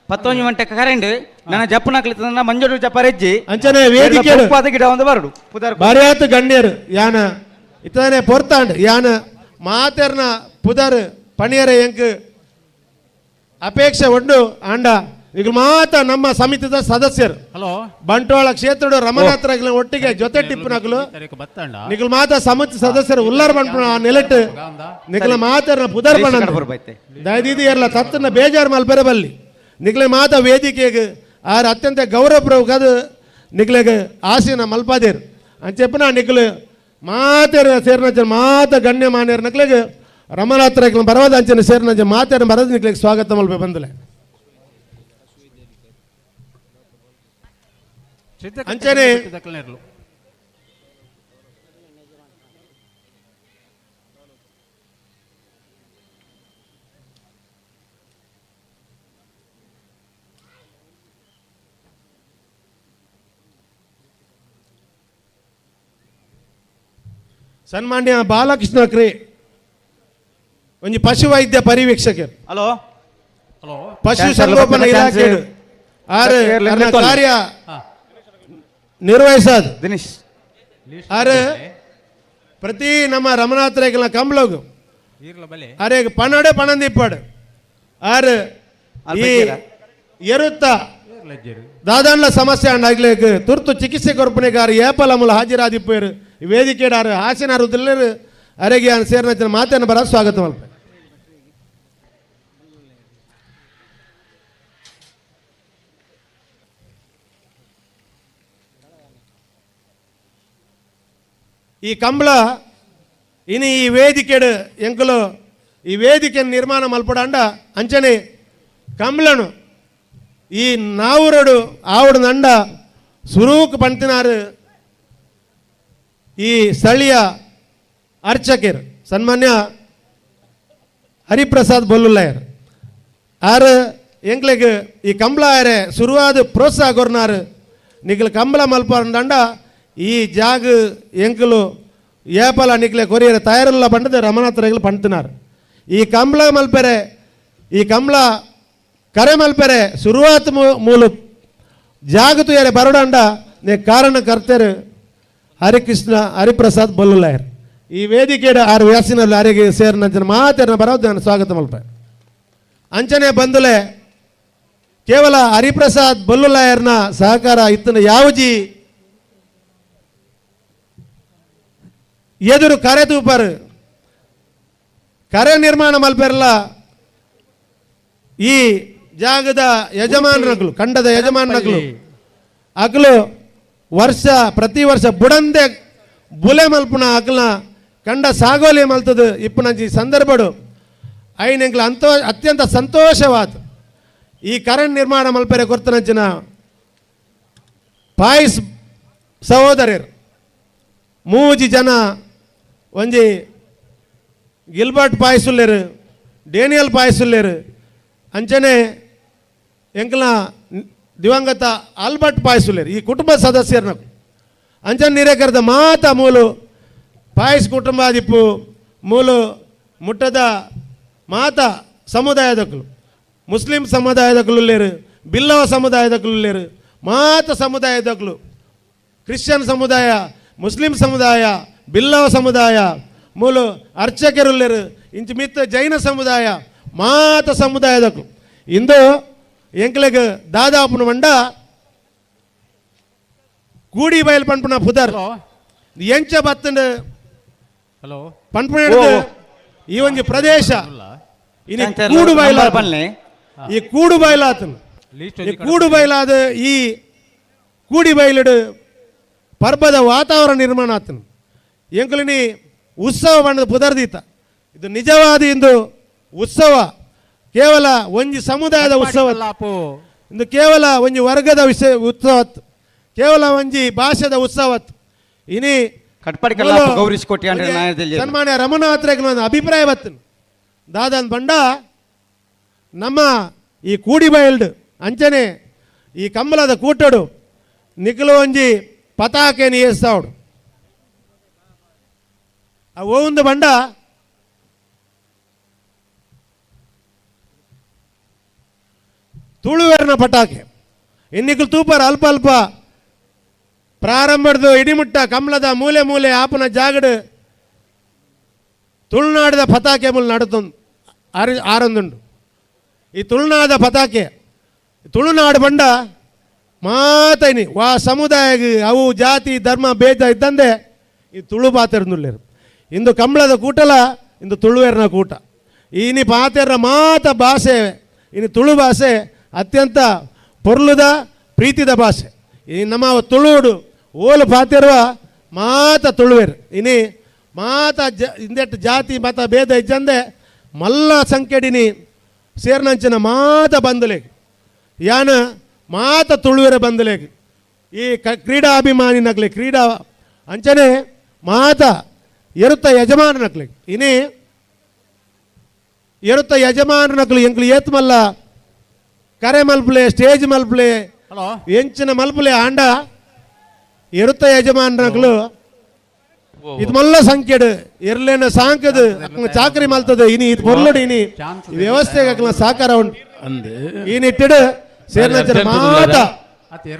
11 ಗಂಟೆ ಕರೆಂಡ್ ನನ್ನ ಜಪ್ಪನ ಕಲಿತ ಮಂಜೂರು ಜಪ್ಪರ ಹೆಜ್ಜಿ ಅಂಚನೆ ವೇದಿಕೆ ಗಿಡ ಒಂದು ಬರಡು ಬಾರಿಯಾತು ಗಣ್ಯರು ಯಾನ ಇತ್ತಾನೆ ಪೊರ್ತಾಂಡ್ ಯಾನ ಮಾತೆರ್ನ ಪುದರ್ ಪಣಿಯರ ಎಂಕ್ ಅಪೇಕ್ಷೆ ಉಂಡು ಆಂಡ ಈಗ ಮಾತ ನಮ್ಮ ಸಮಿತಿದ ಸದಸ್ಯರು. ಹಲೋ ಬಂಟ್ವಾಳ ಕ್ಷೇತ್ರದ ರಮನಾಥ್ ರಗ್ಲ ಒಟ್ಟಿಗೆ ಜೊತೆ ಟಿಪ್ಪುನಕಲು ನಿಖಲ್ ಮಾತ ಸಮಿತಿ ಸದಸ್ಯರು ಉಲ್ಲರ್ ಬಂಟ್ಪುನ ಆ ನೆಲೆಟ್ ನಿಖಲ ಮಾತರ್ನ ಪುದರ್ ಬಣ್ಣ ದಯದೀದಿ ಎರ್ಲ ತತ್ತನ ಬೇಜಾರು ಮಲ್ಪೆರೆ ಬಲ್ಲಿ ನಿಖಲೆ ಮಾತ ವೇದಿಕೆಗೆ ಆರ್ ಅತ್ಯಂತ ಗೌರವಪೂರ್ವಕ ನಿಖಲೆಗೆ ಆಸೀನ ಮಲ್ಪಾದೇರು ಅಂಚೆಪ್ಪನ ನಿಖಲು ಮಾತೇರು ಸೇರಿನ ಮಾತ ಗಣ್ಯಮಾನ್ಯರ ನಕ್ಲೆಗೆ ರಮನಾಥ್ ರೈಕ್ಲ ಬರವಾದ ಅಂಚನೆ ಸೇರಿನ ಮಾತೇರು ಬರೋದು ನಿಕ್ಲೆಗೆ ಸ್ವಾಗತ ಮಲ್ಪೆ ಬಂದಲೆ. ಅಂಚನೆ ಸನ್ಮಾನ್ಯ ಬಾಲಕೃಷ್ಣ ಕ್ರೇ ಒಂಜಿ ಪಶುವೈದ್ಯ ಪರಿವೀಕ್ಷಕರು. ಹಲೋ ಹಲೋ ಪಶು ಸಂಗೋಪನಾ ಇಲಾಖೆ ಆರು ಕಾರ್ಯ ನಿರ್ವಹಿಸೋದು ದಿನೇಶ್ ಆರು ಪ್ರತಿ ನಮ್ಮ ರಮನಾಥ ರೇಖಲ ಕಂಬ್ಲೋಗು ಅರೆ ಪಣಡೆ ಪಣಂದಿಪ್ಪಾಡು ಆರು ಈ ಎರುತ್ತ ದಾದಾನ್ಲ ಸಮಸ್ಯೆ ಅಂಡ್ ತುರ್ತು ಚಿಕಿತ್ಸೆ ಕೊರಪನೆಗಾರ ಏಪಲ ಮೂಲ ಹಾಜರಾದಿಪ್ಪೇರು ವೇದಿಕೆಡಾರು ಹಾಸಿನಾರು ಉದಿಲ್ಲೇರು ಅರೆಗೆ ಸೇರಿನ ಮಾತನ್ನು ಬರ ಸ್ವಾಗತ ಮಲ್ಪ. ಈ ಕಂಬಳ ಇನಿ ಈ ವೇದಿಕೆಡು ಎಂಕುಲು ಈ ವೇದಿಕೆ ನಿರ್ಮಾಣ ಮಲ್ಪಡಂಡ ಅಂಚನೆ ಕಂಬಳನು ಈ ನಾವುರಡು ಆವಡು ನಂಡ ಸುರೂಕ್ ಪಂತಿನಾರು ಈ ಸ್ಥಳೀಯ ಅರ್ಚಕರು ಸನ್ಮಾನ್ಯ ಹರಿಪ್ರಸಾದ್ ಬೊಲ್ಲುಲ್ಲಯರ್ ಆರು ಎಂಕ್ಲೆಗ್ ಈ ಕಂಬಳ ಆರೆ ಸುರುವಾದ ಪ್ರೋತ್ಸಾಹ ಕೊರ್ನಾರು ನಿಕ್ಲು ಕಂಬಳ ಮಲ್ಪಂಡ ಈ ಜಾಗ ಎಂಕಲು ಏಪಲ ನಿಕ್ಲೆ ಕೊರಿಯರ್ ತಯಾರಿಲ್ಲ ಪಂಡದ ರಮನಾಥ್ ರೈಗಳು ಪಂಡ್ತಿನಾರು. ಈ ಕಂಬಳ ಮಲ್ಪೆರೆ ಈ ಕಂಬಳ ಕರೆ ಮಲ್ಪೆರೆ ಸುರುವಾತ್ ಮೂಲ ಜಾಗ ತುಯರೆ ಬರಡಂಡ ನೇ ಕಾರಣ ಕರ್ತೇರು ಹರಿಕೃಷ್ಣ ಹರಿಪ್ರಸಾದ್ ಬೊಲ್ಲುಲಾಯರ್ ಈ ವೇದಿಕೆಯ ಆರು ವ್ಯಾಸಿನಲ್ಲಿ ಅರೆಗೆ ಸೇರಿನ ಮಾತೇನ ಬರೋದು ನಾನು ಸ್ವಾಗತ ಮಲ್ಪೆ. ಅಂಚನೆ ಬಂದುಲೆ ಕೇವಲ ಹರಿಪ್ರಸಾದ್ ಬೊಲ್ಲುಲಾಯರ್ನ ಸಹಕಾರ ಇತ್ತನ ಯಾವಜಿ ಎದುರು ಕರೆ ತೂಪರು ಕರೆ ನಿರ್ಮಾಣ ಮಲ್ಪೆರ್ಲ ಈ ಜಾಗದ ಯಜಮಾನರುಗಳು ಕಂಡದ ಯಜಮಾನರುಗಳು ಅಕಲು ವರ್ಷ ಪ್ರತಿ ವರ್ಷ ಬುಡಂದೆ ಬುಲೆ ಮಲ್ಪುನ ಅಕಲ್ನ ಕಂಡ ಸಾಗೋಲಿ ಮಲ್ತದ ಇಪ್ಪುನಂಚಿ ಸಂದರ್ಭಡು ಐನ್ ಎಂಕ್ಲ ಅಂತೋ ಅತ್ಯಂತ ಸಂತೋಷವಾದ ಈ ಕರೆಂಟ್ ನಿರ್ಮಾಣ ಮಲ್ಪೆರೆ ಕೊರ್ತನಂಚಿನ ಪಾಯ್ಸ್ ಸಹೋದರರು ಮೂಜಿ ಜನ ಒಂಜಿ ಗಿಲ್ಬರ್ಟ್ ಪಾಯ್ಸುಲ್ಲೇರು ಡೇನಿಯಲ್ ಪಾಯ್ಸುಲ್ಲೇರು ಅಂಚನೆ ಎಂಕ್ಲ ದಿವಂಗತ ಆಲ್ಬರ್ಟ್ ಪಾಯ್ಸುಲ್ಲೇರು ಈ ಕುಟುಂಬ ಸದಸ್ಯರನ್ನ ಅಂಚನೆ ನೀರೇಕರದ ಮಾತ ಮೂಲು ಪಾಯ್ಸ್ ಕುಟುಂಬಾದಿಪ್ಪು ಮೂಲು ಮುಟ್ಟದ ಮಾತ ಸಮುದಾಯದಕ್ಕಲು ಮುಸ್ಲಿಂ ಸಮುದಾಯದಕ್ಕಲು ಲೇರು ಬಿಲ್ಲವ ಸಮುದಾಯದಕ್ಕಲು ಲೇರು ಮಾತ ಸಮುದಾಯದಕ್ಕಲು ಕ್ರಿಶ್ಚಿಯನ್ ಸಮುದಾಯ ಮುಸ್ಲಿಂ ಸಮುದಾಯ ಬಿಲ್ಲವ ಸಮುದಾಯ ಮೂಲು ಅರ್ಚಕರುಲ್ಲೇರು ಇಂಚು ಮಿತ್ತ ಜೈನ ಸಮುದಾಯ ಮಾತ ಸಮುದಾಯದಕ್ಕಲು ಇಂದು ಎಂಕ್ಲೆಗ್ ದಾದಾಪುನ ಮಂಡ ಕೂಡಿ ಬಯಲು ಪನ್ಪುನ ಪುದರ್ ಎಂಚ ಬತ್ತಂಡು ಹಲೋ ಪನ್ಪುನ ಈ ಒಂಜಿ ಪ್ರದೇಶ ಇನಿ ಕೂಡು ಬಯಲ ಈ ಕೂಡು ಬಯಲಾತನು ಈ ಕೂಡು ಬಯಲಾದ ಈ ಕೂಡಿ ಬಯಲುಡು ಪರ್ಬದ ವಾತಾವರಣ ನಿರ್ಮಾಣ ಆತನು ಎಂಕುಲಿನಿ ಉತ್ಸವ ಬಣ್ಣದ ಪುದರ್ದೀತ ಇದು ನಿಜವಾದ ಇಂದು ಉತ್ಸವ ಕೇವಲ ಒಂಜಿ ಸಮುದಾಯದ ಉತ್ಸವ ಇಂದು ಕೇವಲ ಒಂಜಿ ವರ್ಗದ ವಿಷಯ ಉತ್ಸವ ಕೇವಲ ಒಂಜಿ ಭಾಷೆದ ಉತ್ಸವ ಇನಿ ಸನ್ಮಾನ್ಯ ರಮಣಾತ್ರೇಗ ಒಂದು ಅಭಿಪ್ರಾಯ ಬರ್ತನು ದಾದನ್ ಬಂಡ ನಮ್ಮ ಈ ಕೂಡಿ ಬಯಲ್ಡ್ ಅಂಚನೆ ಈ ಕಂಬಳದ ಕೂಟಡು ನಿಖಲು ಒಂಜಿ ಪತಾಕೆ ಏಸ್ತಾವಡು ಆ ಒಂದು ಬಂಡ ತುಳುವೆರ್ನ ಪಟಾಕೆ ಇನ್ನಿಕಲು ತೂಪರ್ ಅಲ್ಪ ಅಲ್ಪ ಪ್ರಾರಂಭದ ಇಡಿಮುಟ್ಟ ಕಮಲದ ಮೂಲೆ ಮೂಲೆ ಆಪನ ಜಾಗಡು ತುಳುನಾಡದ ಪತಾಕೆ ಮೂಲ ನಡುತ್ತೊಂದು ಆರೊಂದುಂಡು. ಈ ತುಳುನಾದ ಪತಾಕೆ ತುಳುನಾಡು ಬಂಡ ಮಾತೈನಿ ವಾ ಸಮುದಾಯ ಅವು ಜಾತಿ ಧರ್ಮ ಭೇದ ಇದ್ದಂದೆ ಈ ತುಳು ಪಾತೆರ್ನುಲ್ಲೇರು. ಇಂದು ಕಂಬಳದ ಕೂಟಲ ಇಂದು ತುಳುವೆರ್ನ ಕೂಟ. ಇನಿ ಪಾತೆರ್ನ ಮಾತ ಭಾಷೆ ಇನಿ ತುಳು ಭಾಷೆ ಅತ್ಯಂತ ಪೊರ್ಲುದ ಪ್ರೀತಿದ ಭಾಷೆ. ಈ ನಮ್ಮ ತುಳುಡು ಓಲು ಪಾತೆರುವ ಮಾತ ತುಳುವೆರ್. ಇನಿ ಮಾತ ಇಂದೆಟ್ಟು ಜಾತಿ ಮತ ಭೇದ ಇಜ್ಜಂದೆ ಮಲ್ಲ ಸಂಖ್ಯೆಡಿನಿ ಸೇರ್ನಂಚಿನ ಮಾತ ಬಂದಲೇಗ್ ಯಾನ ಮಾತ ತುಳುವೆರ ಬಂದಲೇಗ್ ಈ ಕ್ರೀಡಾಭಿಮಾನಿ ನಕ್ಲೆ ಕ್ರೀಡಾ ಅಂಚನೆ ಮಾತ ಎರುತ್ತ ಯಜಮಾನ ನಕ್ಲೆ ಇನಿ ಎರುತ್ತ ಯಜಮಾನ ನಕ್ಲು ಎಂಕ್ಲು ಏತ್ ಮಲ್ಲ ಕರೆ ಮಲ್ಪಲೆ ಸ್ಟೇಜ್ ಮಲ್ಪಲೆ ಎಂಚಿನ ಮಲ್ಪಲೆ ಆಂಡ ಎರುತ್ತ ಯಜಮಾನನಕ್ಲು ಇದು ಮಲ್ಲ ಸಂಖ್ಯೆಡು ಎರ್ಲೇನ ಸಾಂಕದು ಚಾಕರಿ ಮಲ್ತದ ಇನಿ ಇದು ಪೊರ್ಲುಡು ಇನಿ ವ್ಯವಸ್ಥೆ ಸಹಕಾರ ಉಂಟು. ಈ ನಿಟ್ಟಿಡು ಸೇರ್ನಂಚಿನ ಮಾತ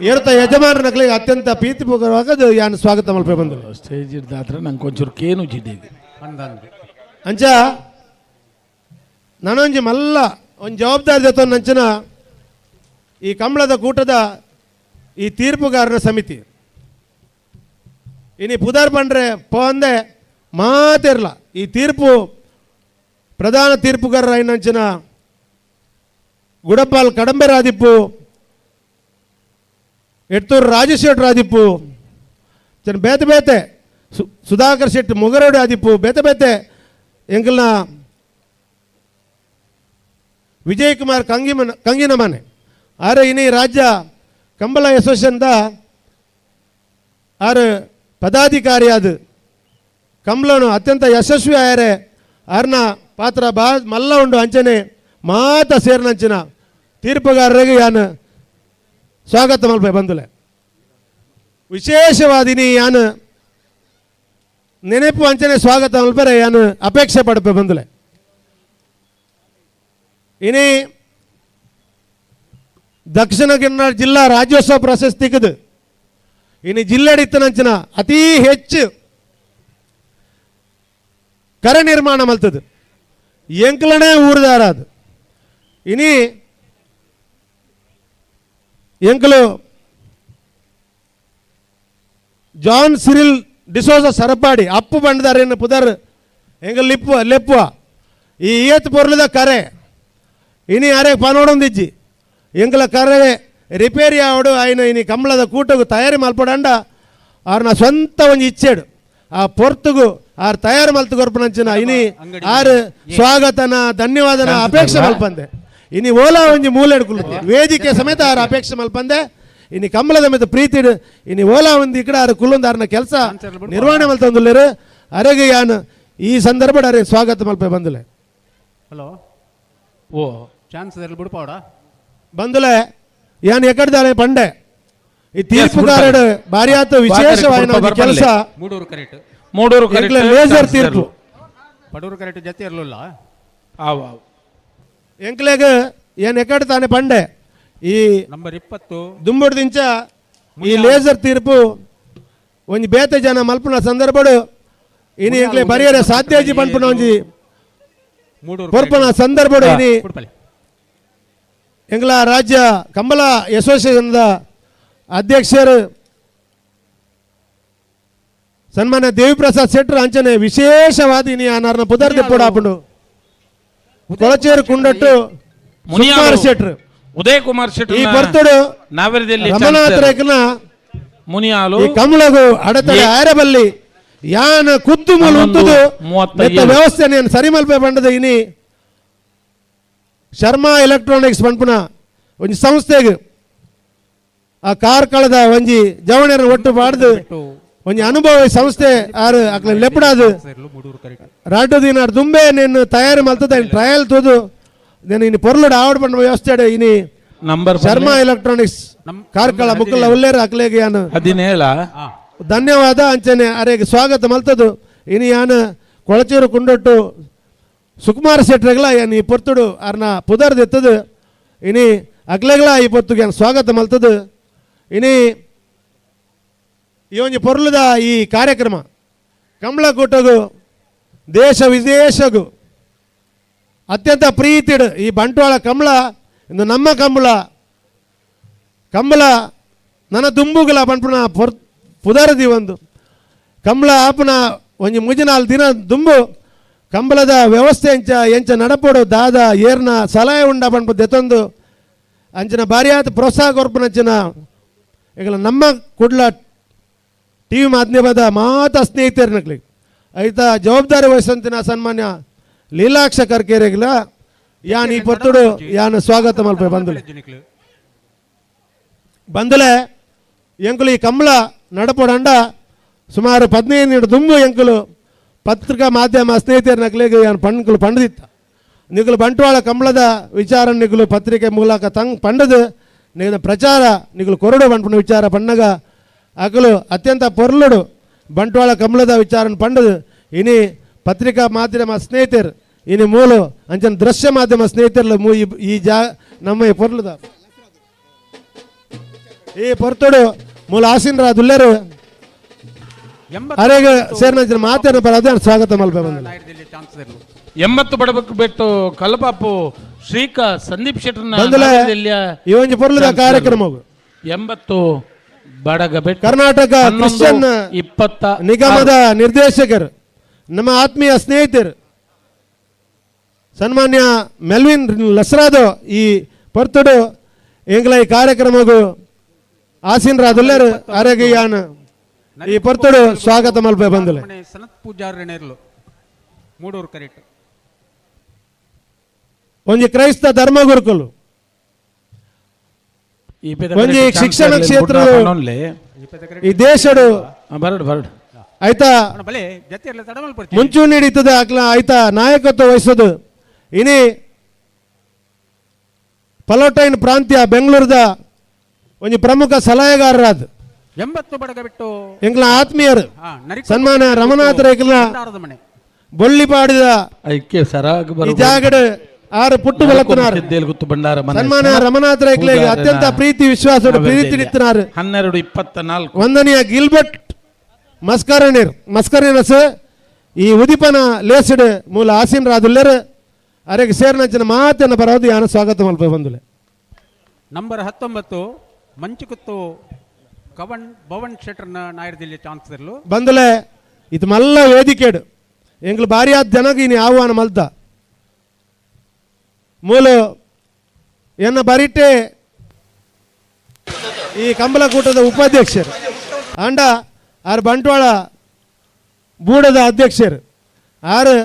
ಎರುತ್ತ ಯಜಮಾನನಕ್ಲಿಗೆ ಅತ್ಯಂತ ಪ್ರೀತಿಪೂರ್ವಕವಾದ ಯಾನ್ ಸ್ವಾಗತ ಮಲ್ಪೆ ಬಂದರು. ಸ್ಟೇಜ್ ಇದ್ದಾದ್ರೆ ನಂಗೆ ಒಂಚೂರು ಕೇನು ಜಿಡ್ಡಿದೆ ಅಂಚ ನಾನೊಂಜಿ ಮಲ್ಲ ಒಂದು ಜವಾಬ್ದಾರಿ ಜೊತೆ ನಂಚಿನ ಈ ಕಂಬಳದ ಕೂಟದ ಈ ತೀರ್ಪುಗಾರರ ಸಮಿತಿ ಇನಿ ಪುದರ್ ಪಂಡ್ರೆ ಪೋಂದೆ ಮಾತಿರಲ ಈ ತೀರ್ಪು ಪ್ರಧಾನ ತೀರ್ಪುಗಾರರ ಐನಂಚಿನ ಗುಡಪಾಲ್ ಕಡಂಬೆ ರಾದಿಪ್ಪು ಎಡ್ತೂರು ರಾಜಶೇಟ್ ರಾದಿಪ್ಪು ಚೆನ್ನ ಬೇತೆ ಬೇತೆ ಸುಧಾಕರ್ ಶೆಟ್ಟಿ ಮುಗರೋಡು ಆದಿಪ್ಪು ಬೇತೆ ಬೇತೆ ಎಂಕಲ್ನ ವಿಜಯ್ ಕುಮಾರ್ ಕಂಗಿನ ಮನೆ ಆರೆ ಇನಿ ರಾಜ್ಯ ಕಂಬಳ ಅಸೋಸಿಯೇಷನ್ದ ಆರು ಪದಾಧಿಕಾರಿ ಅದು ಕಂಬಳನು ಅತ್ಯಂತ ಯಶಸ್ವಿ ಆಯರೆ ಆರ್ನ ಪಾತ್ರ ಬಾ ಮಲ್ಲ ಉಂಡು ಅಂಚನೆ ಮಾತ ಸೇರ್ನಂಚಿನ ತೀರ್ಪುಗಾರರಿಗೆ ಯಾನು ಸ್ವಾಗತ ಮಲ್ಪೆ ಬಂದುಲೆ. ವಿಶೇಷವಾದಿನಿ ಯಾನು ನೆನಪು ಅಂಚನೆ ಸ್ವಾಗತ ಮಲ್ಪರೆ ಯಾನು ಅಪೇಕ್ಷೆ ಪಡಪೆ ಬಂದುಲೆ. ಇನಿ ದಕ್ಷಿಣ ಕನ್ನಡ ಜಿಲ್ಲಾ ರಾಜ್ಯೋತ್ಸವ ಪ್ರಶಸ್ತಿಗದು ಇನ್ನು ಜಿಲ್ಲೆಡಿತ್ತನಂಚಿನ ಅತೀ ಹೆಚ್ಚು ಕರೆ ನಿರ್ಮಾಣ ಮಲ್ತದು ಎಂಕ್ಲನೇ ಊರುದಾರ ಅದು. ಇನಿ ಎಂಕ್ಲು ಜಾನ್ ಸಿರಿಲ್ ಡಿಸೋಜ ಸರಪಾಡಿ ಅಪ್ಪು ಬಂಡದಾರೇನು ಪುದರ್ ಎಂಗಲ್ ಲಿಪ್ಪು ಲೆಪ್ಪುವ ಈ ಏತ್ ಪೊರ್ಲುದ ಕರೆ ಇನಿ ಅರೆ ಪನೋಡೊಂದಿಜ್ಜಿ ಎಂಕಲ ಕರೆ ರಿಪೇರಿ ಆವಡು ಆಯ್ನ ಇನಿ ಕಂಬಳದ ಕೂಟಗು ತಯಾರಿ ಮಲ್ಪಡಂಡ ಆರ್ನ ಸ್ವಂತ ಒಂಜಿ ಇಚ್ಛೆಡು ಆ ಪೊರ್ತುಗು ಆರ್ ತಯಾರು ಮಲ್ತು ಕೊರ್ಪುನಂಚಿನ ಇನಿ ಆರ್ ಸ್ವಾಗತನ ಧನ್ಯವಾದನ ಅಪೇಕ್ಷೆ ಮಲ್ಪಂದೆ ಇನಿ ಓಲಾ ಒಂಜಿ ಮೂಲೆ ವೇದಿಕೆ ಸಮೇತ ಆರ್ ಅಪೇಕ್ಷೆ ಮಲ್ಪಂದೆ ಇನಿ ಕಂಬಳದ ಮಿತ್ತ ಪ್ರೀತಿಡು ಇನಿ ಓಲಾ ಒಂದು ಇಕಡ ಆರ್ ಕುಲ್ಲೊಂದು ಆರ್ನ ಕೆಲಸ ನಿರ್ವಹಣೆ ಮಲ್ತೊಂದುಲ್ಲೇರು ಅರೆಗೆ ಯಾನ್ ಈ ಸಂದರ್ಭ ಅರೆ ಸ್ವಾಗತ ಮಲ್ಪೆ ಬಂದುಲೆ. ಹಲೋ ಓ ಚಾನ್ಸ್ ಬಿಡ್ಪಾವಡ ಬಂದುಲೆ ಯಾನ್ ಎಕಡ್ದಾಳೆ ಪಂಡೆ ಈ ತೀರ್ಪುಗಾರಡು ಭಾರಿಯಾತ ವಿಶೇಷವಾದ ಕೆಲಸ Moodur correct Mudur correct laser ತೀರ್ಪು ಪಡೂರು ಕರೆಕ್ಟ್ ಜೊತೆ ಇರಲಿಲ್ಲ. ಆವ್ ಆವ್ ಎಂಕ್ಲೆಗ್ ಏನ್ ಎಕಡ್ ತಾನೆ ಪಂಡೆ ಈ ನಂಬರ್ 20 ದುಂಬುಡ್ದಿಂಚ ಈ ಲೇಸರ್ ತೀರ್ಪು ಒಂಜಿ ಬೇತೆ ಜನ ಮಲ್ಪುನ ಸಂದರ್ಭಡು ಇನಿ ಎಂಕ್ಲೆ ಬರಿಯರೆ ಸಾಧ್ಯಾಜಿ ಪನ್ಪುನ ಒಂಜಿ ಪೊರ್ಪುನ ಸಂದರ್ಭಡು ಇನಿ ಎಂಗ್ಲ ರಾಜ್ಯ ಕಂಬಳ ಅಸೋಸಿಯೇಷನ್ದ ಅಧ್ಯಕ್ಷರು ಸನ್ಮಾನ್ಯ ದೇವಿಪ್ರಸಾದ್ ಶೆಟ್ಟರ್ ಅಂಚನೆ ವಿಶೇಷವಾದ ಇನಿ ಆನಾರ್ನ ಪುದರ್ ದಿಪ್ಪುಡಾಪುಂಡು ಕೊಳಚೇರು ಕುಂಡಟ್ಟು ಸುಕುಮಾರ್ ಶೆಟ್ರು ಉದಯ್ ಕುಮಾರ್ ಶೆಟ್ಟರ್ ಈ ಬರ್ತಡು ನಾವರದಲ್ಲಿ ರಮನಾಥ ರೇಖನ ಮುನಿಯಾಲು ಈ ಕಮಲಗು ಅಡತಡೆ ಆರಬಲ್ಲಿ ಯಾನ ಕುದ್ದು ಮೂಲ ಉಂತುದು 37. ವ್ಯವಸ್ಥೆ నేను ಸರಿ ಮಲ್ಪೆ ಬಂಡದ ಇನಿ ಶರ್ಮಾ ಎಲೆಕ್ಟ್ರಾನಿಕ್ಸ್ ಪನ್ಪುನ ಒಂಜಿ ಸಂಸ್ಥೆಗ್ ಆ ಕಾರ್ಕಳದ ಒಂಜಿ ಜವಣರ ಒಟ್ಟು ಪಾಡ್ದು ಒಂಜಿ ಅನುಭವ ಸಂಸ್ಥೆ ಆರು ಅಕ್ಲೆ ಲೆಪ್ಪಡಾದು ರಾಟು ದಿನ ದುಂಬೆ నేను ತಯಾರಿ ಮಲ್ತದ ಟ್ರಯಲ್ ತೂದು నేను ಇನಿ ಪೊರ್ಲುಡು ಆವಡ್ ಪಂಡ ವ್ಯವಸ್ಥೆ ಇನಿ ನಂಬರ್ ಶರ್ಮಾ ಎಲೆಕ್ಟ್ರಾನಿಕ್ಸ್ ಕಾರ್ಕಳ ಮುಕ್ಕಲ ಉಲ್ಲೇರು ಅಕ್ಲೆಗ್ ಯಾನು 17 ಧನ್ಯವಾದ ಅಂಚನೆ ಅರೆಗೆ ಸ್ವಾಗತ ಮಲ್ತದು ಇನಿ ಯಾನು ಕೊಳಚೂರು ಕುಂಡೊಟ್ಟು ಸುಕುಮಾರ್ ಶೆಟ್ರೆಗ್ಲ ಯಾನ್ ಈ ಪೊರ್ತುಡು ಅರ್ನ ಪುದರ್ದೆತ್ತದು ಇನಿ ಅಕ್ಲೆಗ್ಲ ಈ ಪೊರ್ತುಗೆ ಯಾನ್ ಸ್ವಾಗತ ಮಲ್ತದು ಇನಿ ಈ ಒಂಜಿ ಪೊರ್ಲುದ ಈ ಕಾರ್ಯಕ್ರಮ ಕಂಬಳಕೂಟಗು ದೇಶ ವಿದೇಶಗು ಅತ್ಯಂತ ಪ್ರೀತಿಡು ಈ ಬಂಟ್ವಾಳ ಕಂಬಳ ಇಂದು ನಮ್ಮ ಕಂಬಳ ಕಂಬಳ ನನ್ನ ದುಂಬುಗಲ ಪನ್ಪುನ ಪೊರ್ ಪುದರದಿ ಒಂದು ಕಂಬಳ ಆಪುನ ಒಂಜಿ ಮುಜಿನಾಲ್ ದಿನ ದುಂಬು ಕಂಬಳದ ವ್ಯವಸ್ಥೆ ಎಂಚ ಎಂಚ ನಡಪೋಡು ದಾದ ಏರ್ನ ಸಲಹೆ ಉಂಡ ಪನ್ಪು ದೆತೊಂದು ಅಂಚಿನ ಭಾರಿಯಾದ ಪ್ರೋತ್ಸಾಹ ಕೊರ್ಪುನಂಚಿನ ಈಗ ನಮ್ಮ ಕುಡ್ಲ ಟಿ ವಿ ಮಾಧ್ಯಮದ ಮಾತ ಸ್ನೇಹಿತರನಕ್ಲಿ ಐತ ಜವಾಬ್ದಾರಿ ವಹಿಸಂತಿನ ಸನ್ಮಾನ್ಯ ಲೀಲಾಕ್ಷ ಕರ್ಕೇರೆಗ್ಲ ಯಾನ್ ಈ ಪೊರ್ತುಡು ಯಾನ್ ಸ್ವಾಗತ ಮಲ್ಪೆ ಬಂದುಲೆ ಬಂದುಲೆ ಎಂಕುಲು ಈ ಕಂಬಳ ನಡಪೋಡಂಡ ಸುಮಾರು 15 ದುಂಬು ಎಂಕುಲು ಪತ್ರಿಕಾ ಮಾಧ್ಯಮ ಸ್ನೇಹಿತರ ನಕ್ಲೆಗ್ ಯಾನ್ ಪಂಡ್ಕುಲು ಪಂಡದಿತ್ತ ನಿಕುಲು ಬಂಟ್ವಾಳ ಕಂಬಳದ ವಿಚಾರ ನಿಕುಲು ಪತ್ರಿಕೆ ಮೂಲಕ ತಂಗ್ ಪಂಡದು ನಿಗದ ಪ್ರಚಾರ ನಿಕುಲು ಕೊರಡು ಪನ್ಪುನ ವಿಚಾರ ಪಣ್ಣಗ ಅಕಲು ಅತ್ಯಂತ ಪೊರ್ಲುಡು ಬಂಟ್ವಾಳ ಕಂಬಳದ ವಿಚಾರ ಪಂಡದು ಇನಿ ಪತ್ರಿಕಾ ಮಾಧ್ಯಮ ಸ್ನೇಹಿತರು ಇನಿ ಮೂಲು ಅಂಚನ ದೃಶ್ಯ ಮಾಧ್ಯಮ ಸ್ನೇಹಿತರು ಮೂ ಈ ಜಾ ನಮ್ಮ ಈ ಪೊರ್ಲುದ ಈ ಪೊರ್ತುಡು ಮೂಲ ಆಸೀನರ ದುಲ್ಲೇರು ಅರೆಗೆ ಸೇರಿನ ಮಾತೇನ ಬರೋದು ಸ್ವಾಗತ ಮಲ್ಪೆ ಬಂದಿಲ್ಲ. 80 ಬಡಬಕ್ ಬೆಟ್ಟು ಕಲ್ಪಾಪು ಶ್ರೀಕ ಸಂದೀಪ್ ಶೆಟ್ಟರ್ನ ಬಂದುಲೆ ಈ ಒಂಜಿ ಪೊರ್ಲುದ ಕಾರ್ಯಕ್ರಮ 80 ಬಡಗ ಬೆಟ್ಟು ಕರ್ನಾಟಕ ಕ್ರಿಶ್ಚಿಯನ್ 20 ನಿಗಮದ ನಿರ್ದೇಶಕರು ನಮ್ಮ ಆತ್ಮೀಯ ಸ್ನೇಹಿತರು ಸನ್ಮಾನ್ಯ ಮೆಲ್ವಿನ್ ಲಸ್ರಾದೋ ಈ ಪೊರ್ತುಡು ಎಂಗ್ಲ ಈ ಕಾರ್ಯಕ್ರಮಗೂ ಆಸೀನರ ದುಲ್ಲೇರು ಅರೆಗೆ ಯಾನ್ ಈ ಪೊರ್ತುಡು ಸ್ವಾಗತ ಮಲ್ಪೆ ಬಂದುಲೆ. ಸನತ್ ಪೂಜಾರಿ ಮೂಡೂರು ಕರೆಕ್ಟ್ ಒಂಜಿ ಕ್ರೈಸ್ತ ಧರ್ಮ ಗುರುಕುಲು ಒಂಜಿ ಶಿಕ್ಷಣ ಕ್ಷೇತ್ರ ಈ ದೇಶಡು ಬರಡು ಬರಡು ಆಯ್ತಾ ಮುಂಚೂಣಿ ಹಿಡಿತದೆ ಅಕ್ಲ ಆಯ್ತಾ ನಾಯಕತ್ವ ವಹಿಸೋದು ಇನಿ ಪಲೋಟೈನ್ ಪ್ರಾಂತ್ಯ ಬೆಂಗಳೂರದ ಒಂಜಿ ಪ್ರಮುಖ ಸಲಹೆಗಾರರಾದ 80 ಬಡಗ ಬಿಟ್ಟು ಎಂಕ್ಲ ಆತ್ಮೀಯರು ಸನ್ಮಾನ ರಮನಾಥ ರೇಖಲ ಬೊಳ್ಳಿಪಾಡಿದ ಈ ಜಾಗಡ್ ಆರು ಪುಟ್ಟು ಬಲತ್ತನಾರು ಸನ್ಮಾನ ರಮನಾಥ ರೇಖಲೆಗೆ ಅತ್ಯಂತ ಪ್ರೀತಿ ವಿಶ್ವಾಸ ಪ್ರೀತಿ ನಿತ್ತನಾರು 12 24 ವಂದನೀಯ ಗಿಲ್ಬರ್ಟ್ ಮಸ್ಕರಣಿರ್ ಮಸ್ಕರಿನಸ್ ಈ ಉದಿಪನ ಲೇಸಿಡ್ ಮೂಲ ಆಸೀನ್ ರಾದುಲ್ಲೇರು ಅರೆಗೆ ಸೇರಿನಂಚಿನ ಮಾತನ್ನು ಬರೋದು ಯಾನು ಸ್ವಾಗತ ಮಲ್ಪ ಬಂದುಲೆ. ನಂಬರ್ 19 ಮಂಚುಕುತ್ತು ಕವನ್ ಭವನ್ ಶೆಟ್ಟರ್ನ ನಾಯರ್ದಿಲ್ಲಿ ಚಾನ್ಸ್ ಇರಲು ಬಂದುಲೆ ಇದು ಮಲ್ಲ ವೇದಿಕೆಡು ಎಂಗ್ಲು ಭಾರಿ ಆದ ಜನಕ್ಕೆ ಇನಿ ಆಹ್ವಾನ ಮಲ್ತ ಮೂಲ ಎನ್ನ ಬರಿಟೆ ಈ ಕಂಬಳಕೂಟದ ಉಪಾಧ್ಯಕ್ಷರು ಅಂಡ ಆರ್ ಬಂಟ್ವಾಳ ಬೂಡದ ಅಧ್ಯಕ್ಷರು ಆರು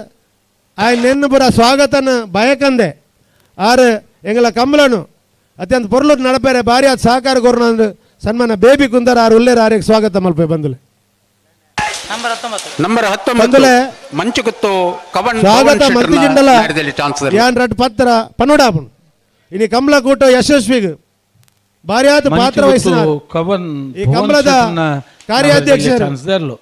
ಆಯ್ ನೆನ್ನುಪುರ ಸ್ವಾಗತನ ಬಯಕಂದೆ ಆರು ಎಂಗಳ ಕಂಬಳನು ಅತ್ಯಂತ ಪೊರ್ಲು ನಡಪೇರೆ ಭಾರಿ ಆದ ಸಹಕಾರ ಕೊರ್ನಂದು ಸನ್ಮಾನ ಬೇಬಿ ಕುಂದರ್ ಆರು ಉಲ್ಲೇರ ಆರಿಗೆ ಸ್ವಾಗತ ಮಲ್ಪೆ ಬಂದುಲೆ. ನಂಬರ್ 19 ಬಂದುಲೆ ಮಂಚುಗುತ್ತು ಕವನ್ ಸ್ವಾಗತ ಮಲ್ತಿಜಿಂಡಲ ಚಾನ್ಸ್ ಯಾನ್ ರಡ್ ಪತ್ರ ಪನ್ನೋಡಾಪುಣ್ ಇನಿ ಕಮಲಕೂಟ ಯಶಸ್ವಿಗ್ ಭಾರಿ ಆದ ಪಾತ್ರ ವಹಿಸಿದ ಕವನ್ ಈ ಕಮಲದ ಕಾರ್ಯಾಧ್ಯಕ್ಷರು ಚಾನ್ಸ್ದರ್ಲು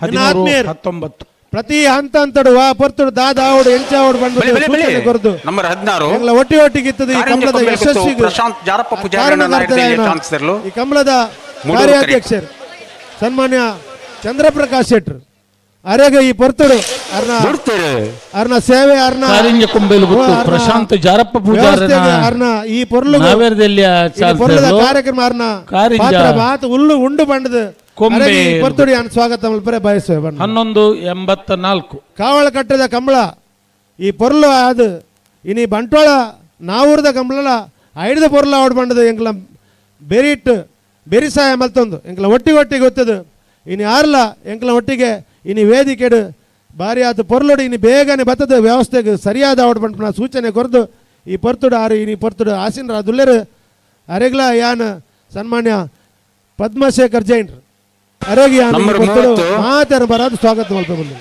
ನನ್ನ ಆತ್ಮೀಯರು. 13 19. ಪ್ರತಿ ಹಂತ ಹಂತಡು ವಾ ಪೊರ್ತುಡು ದಾದ ಆವಡು ಎಂಚಾವಡು ಬಂದು ಬಳಿ, ಬಳಿ, ಬಳಿ. ಸೂಚನೆ ಕೊರ್ದು ನಂಬರ್ 16 ಎಂಗ್ಲ ಒಟ್ಟಿ ಒಟ್ಟಿಗೆ ಇತ್ತದ ಈ ಕಾರಿಂಜ ಕಮಲದ ಕೊಂಬೆಲ್ ಗುತ್ತು ಯಶಸ್ವಿಗೆ ಪ್ರಶಾಂತ್ ಜಾರಪ್ಪ ಪೂಜಾರಿ ಕಾರಣಕರ್ತರಾಯಿನ ಚಾನ್ಸ್ದರ್ಲು ಈ ಕಮಲದ ಮೂಡೂರು ಕಾರ್ಯಾಧ್ಯಕ್ಷರು ಸನ್ಮಾನ್ಯ ಚಂದ್ರಪ್ರಕಾಶ್ ಶೆಟ್ರು ಅರೆಗ ಈ ಪೊರ್ತುಡು ಅರ್ನ ಅರ್ನ ಸೇವೆ ಅರ್ನ ಕಾರಿಂಜ ಕೊಂಬೇಲು ಗುತ್ತು ಅರ್ನ ಪ್ರಶಾಂತ್ ಜಾರಪ್ಪ ಪೂಜಾರನ ವ್ಯವಸ್ಥೆಗೆ ಅರ್ನ ಈ ಪೊರ್ಲು ನಾವೇರ್ದೆಲ್ಲಿಯ ಪೊರ್ಲುದ ಚಾನ್ಸ್ದರ್ಲು ಕಾರ್ಯಕ್ರಮ ಅರ್ನ ಕಾರಿಂಜ ಪಾತ್ರ ಮಾತು ಉಳ್ಳು ಉಂಡು ಬಂಡದು ಕೊಂಬೆ ಅರೆಗೆ ಈ ಪೊರ್ತುಡು ಯಾನ್ ಸ್ವಾಗತ ಮಲ್ಪರೆ ಬಯಸುವೆ ಬಣ್ಣ 11:84. ಕಾವಳ ಕಟ್ಟದ ಕಂಬಳ ಈ ಪೊರ್ಲು ಅದು ಇನಿ ಬಂಟ್ವಾಳ ನಾವೂರದ ಕಂಬಳಲ ಐಡ್ದ ಪೊರ್ಲು ಆವಡ್ ಬಂಡದು ಎಂಕ್ಲ ಬೆರಿಟ್ ಬೆರಿಸಾಯ ಮಲ್ತೊಂದು ಎಂಕ್ಲ ಒಟ್ಟಿಗೆ ಒಟ್ಟಿಗೆ ಗೊತ್ತದು ಇನಿ ಆರ್ಲ ಎಂಕ್ಲ ಒಟ್ಟಿಗೆ ಇನಿ ವೇದಿಕೆಡು ಭಾರಿ ಆತು ಪೊರ್ಲುಡು ಇನಿ ಬೇಗನೆ ಬತ್ತದ ವ್ಯವಸ್ಥೆಗೆ ಸರಿಯಾದ ಆವಡ್ ಬಂಡ್ಪುನ ಸೂಚನೆ ಕೊರ್ದು ಈ ಪೊರ್ತುಡು ಆರು ಇನಿ ಪೊರ್ತುಡು ಆಸಿನ ದುಲ್ಲೆರು ಅರೆಗ್ಲ ಯಾನ್ ಸನ್ಮಾನ್ಯ ಪದ್ಮಶೇಖರ್ ಜೈನ್ರು ಅರೆಗೆ ಯಾನ್ ಈ ನಂಬರ್ ಪೊರ್ತುಡು 30. ಮಾತಾರ ಬರಾದು ಸ್ವಾಗತ ಮಲ್ಪ ಬಂದ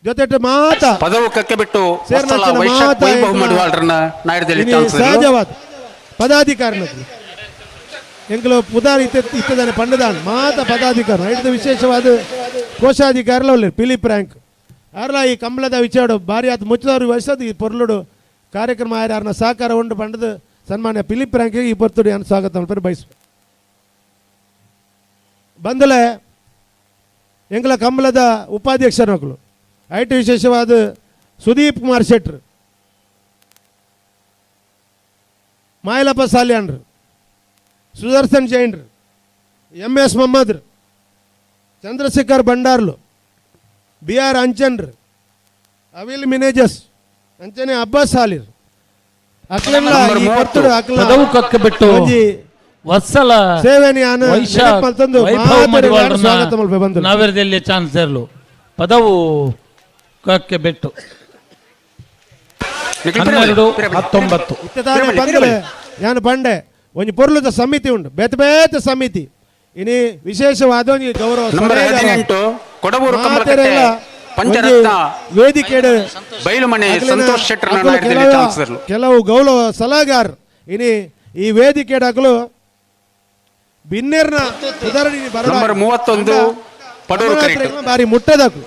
ಜೊತೆ ಮಾತ ಪದವು ಕಕ್ಕೆ ಬಿಟ್ಟು ಸೇರ್ನಂಚಿನ ವತ್ಸಲ ವೈಶಾಖ್ ಮಾತ ವೈಭವ್ ಎಂಕ್ಲ ಮಡಿವಾಳ್ರನ್ನ ನಾಯರ್ದಲ್ಲಿ ಇನಿ ಚಾನ್ಸ್ದರ್ಲು ಸಹಜವಾದ ಪದಾಧಿಕಾರಿನದು ಎಂಕಲು ಪುದಾರ್ ಇತ್ತ ಇತ್ತದಾನೆ ಪಂಡದಾನ್ ಮಾತ ಪದಾಧಿಕಾರಿ ಐಡ್ದ ವಿಶೇಷವಾದ ಕೋಶಾಧಿಕಾರಿಲ ಉಲ್ಲೇರು ಫಿಲಿಪ್ ರ್ಯಾಂಕ್ ಅರ್ಲ ಈ ಕಂಬಳದ ವಿಚಾರ ಭಾರಿ ಆತ ಮುಚ್ಚದವ್ರು ವಯಸ್ಸದು ಈ ಪೊರ್ಲುಡು ಕಾರ್ಯಕ್ರಮ ಆಯ್ರ ಅರ್ನ ಸಹಕಾರ ಉಂಡು ಪಂಡದು ಸನ್ಮಾನ್ಯ ಫಿಲಿಪ್ ರ್ಯಾಂಕ್ ಈ ಪೊರ್ತುಡು ಯಾನ್ ಸ್ವಾಗತ ಮಲ್ಪರೆ ಬಯಸು ಬಂದಲೆ ಎಂಕಲ ಕಂಬಳದ ಉಪಾಧ್ಯಕ್ಷನೊಕ್ಲು ಐಟ್ ವಿಶೇಷವಾದ ಸುದೀಪ್ ಕುಮಾರ್ ಶೆಟ್ರು ಮಾಯಲಪ್ಪ ಸಾಲ್ಯಾನ್ರು ಸುದರ್ಶನ್ ಜೈನ್ರು ಎಂ ಎಸ್ ಮೊಹಮ್ಮದ್ರು ಚಂದ್ರಶೇಖರ್ ಭಂಡಾರ್ಲು ಬಿ ಆರ್ ಅಂಚನ್ರು ಅವಿಲ್ ಮಿನೇಜಸ್ ಅಂಚನೆ ಅಬ್ಬಾಸ್ ಸಾಲಿರ್ ಅಕ್ಲೆಲ್ಲ ನಂಬರ್ ಈ 30. ಪೊರ್ತುಡು ಅಕ್ಲ ಪದವು ಕಕ್ಕೆ ಬಿಟ್ಟು ಒಂಜಿ ವತ್ಸಲ ಸೇವೆನಿ ಯಾನ್ ವೈಶಾಖ್ ನೆನಪು ಮಲ್ತೊಂದು ವೈಭವ್ ಮಾತೆರೆಗ್ಲ ಮಡಿವಾಳ್ರನ್ನ ಸ್ವಾಗತ ಮಲ್ಪೆ ಬಂದು ನಾವೇರ್ದೆಲ್ಲಿಯ ಚಾನ್ಸ್ದರ್ಲು ಪದವು ಕಕ್ಕೆ ಬಿಟ್ಟು ನಿಖಿಲ್ ಪಿರಬಲಿ, 12 ಪಿರಬಲಿ. 19. ಇತ್ತದಾನೆ ಪಿರಬಲಿ, ಬಂದಲೆ ಪಿರಬಲಿ. ಯಾನ್ ಪಂಡೆ ಒಂಜಿ ಪೊರ್ಲುದ ಸಮಿತಿ ಉಂಡು ಬೇತೆ ಬೇತೆ ಸಮಿತಿ ಇನಿ ವಿಶೇಷವಾದ ಒಂಜಿ ಗೌರವ ನಂಬರ್ ಸಲಹೆಗಾರ. 18 ಕೊಡವೂರು ಕಮಲಕಟ್ಟೆ ಮಾತೆರೆಲ್ಲ ಪಂಚರತ್ನ ಒಂಜಿ ವೇದಿಕೆಡ್ ಬೈಲುಮನೆ ಅಕ್ಲೆನ ಸಂತೋಷ್ ಶೆಟ್ಟರ್ನ ಅಕುಲು ನಾಯರ್ದಲ್ಲಿ ಚಾನ್ಸ್ದರ್ಲು ಕೆಲವು ಗೌರವ ಸಲಹೆಗಾರ ಇನಿ ಈ ವೇದಿಕೆಡ್ ಅಕುಲು ಬಿನ್ನೆರ್ನ ಉದಾಹರಣೆ ಬರಡ ನಂಬರ್ 31 ಪಡೂರು ಕರೆಕ್ಟ್. ಬಾರಿ ಮುಟ್ಟದಕು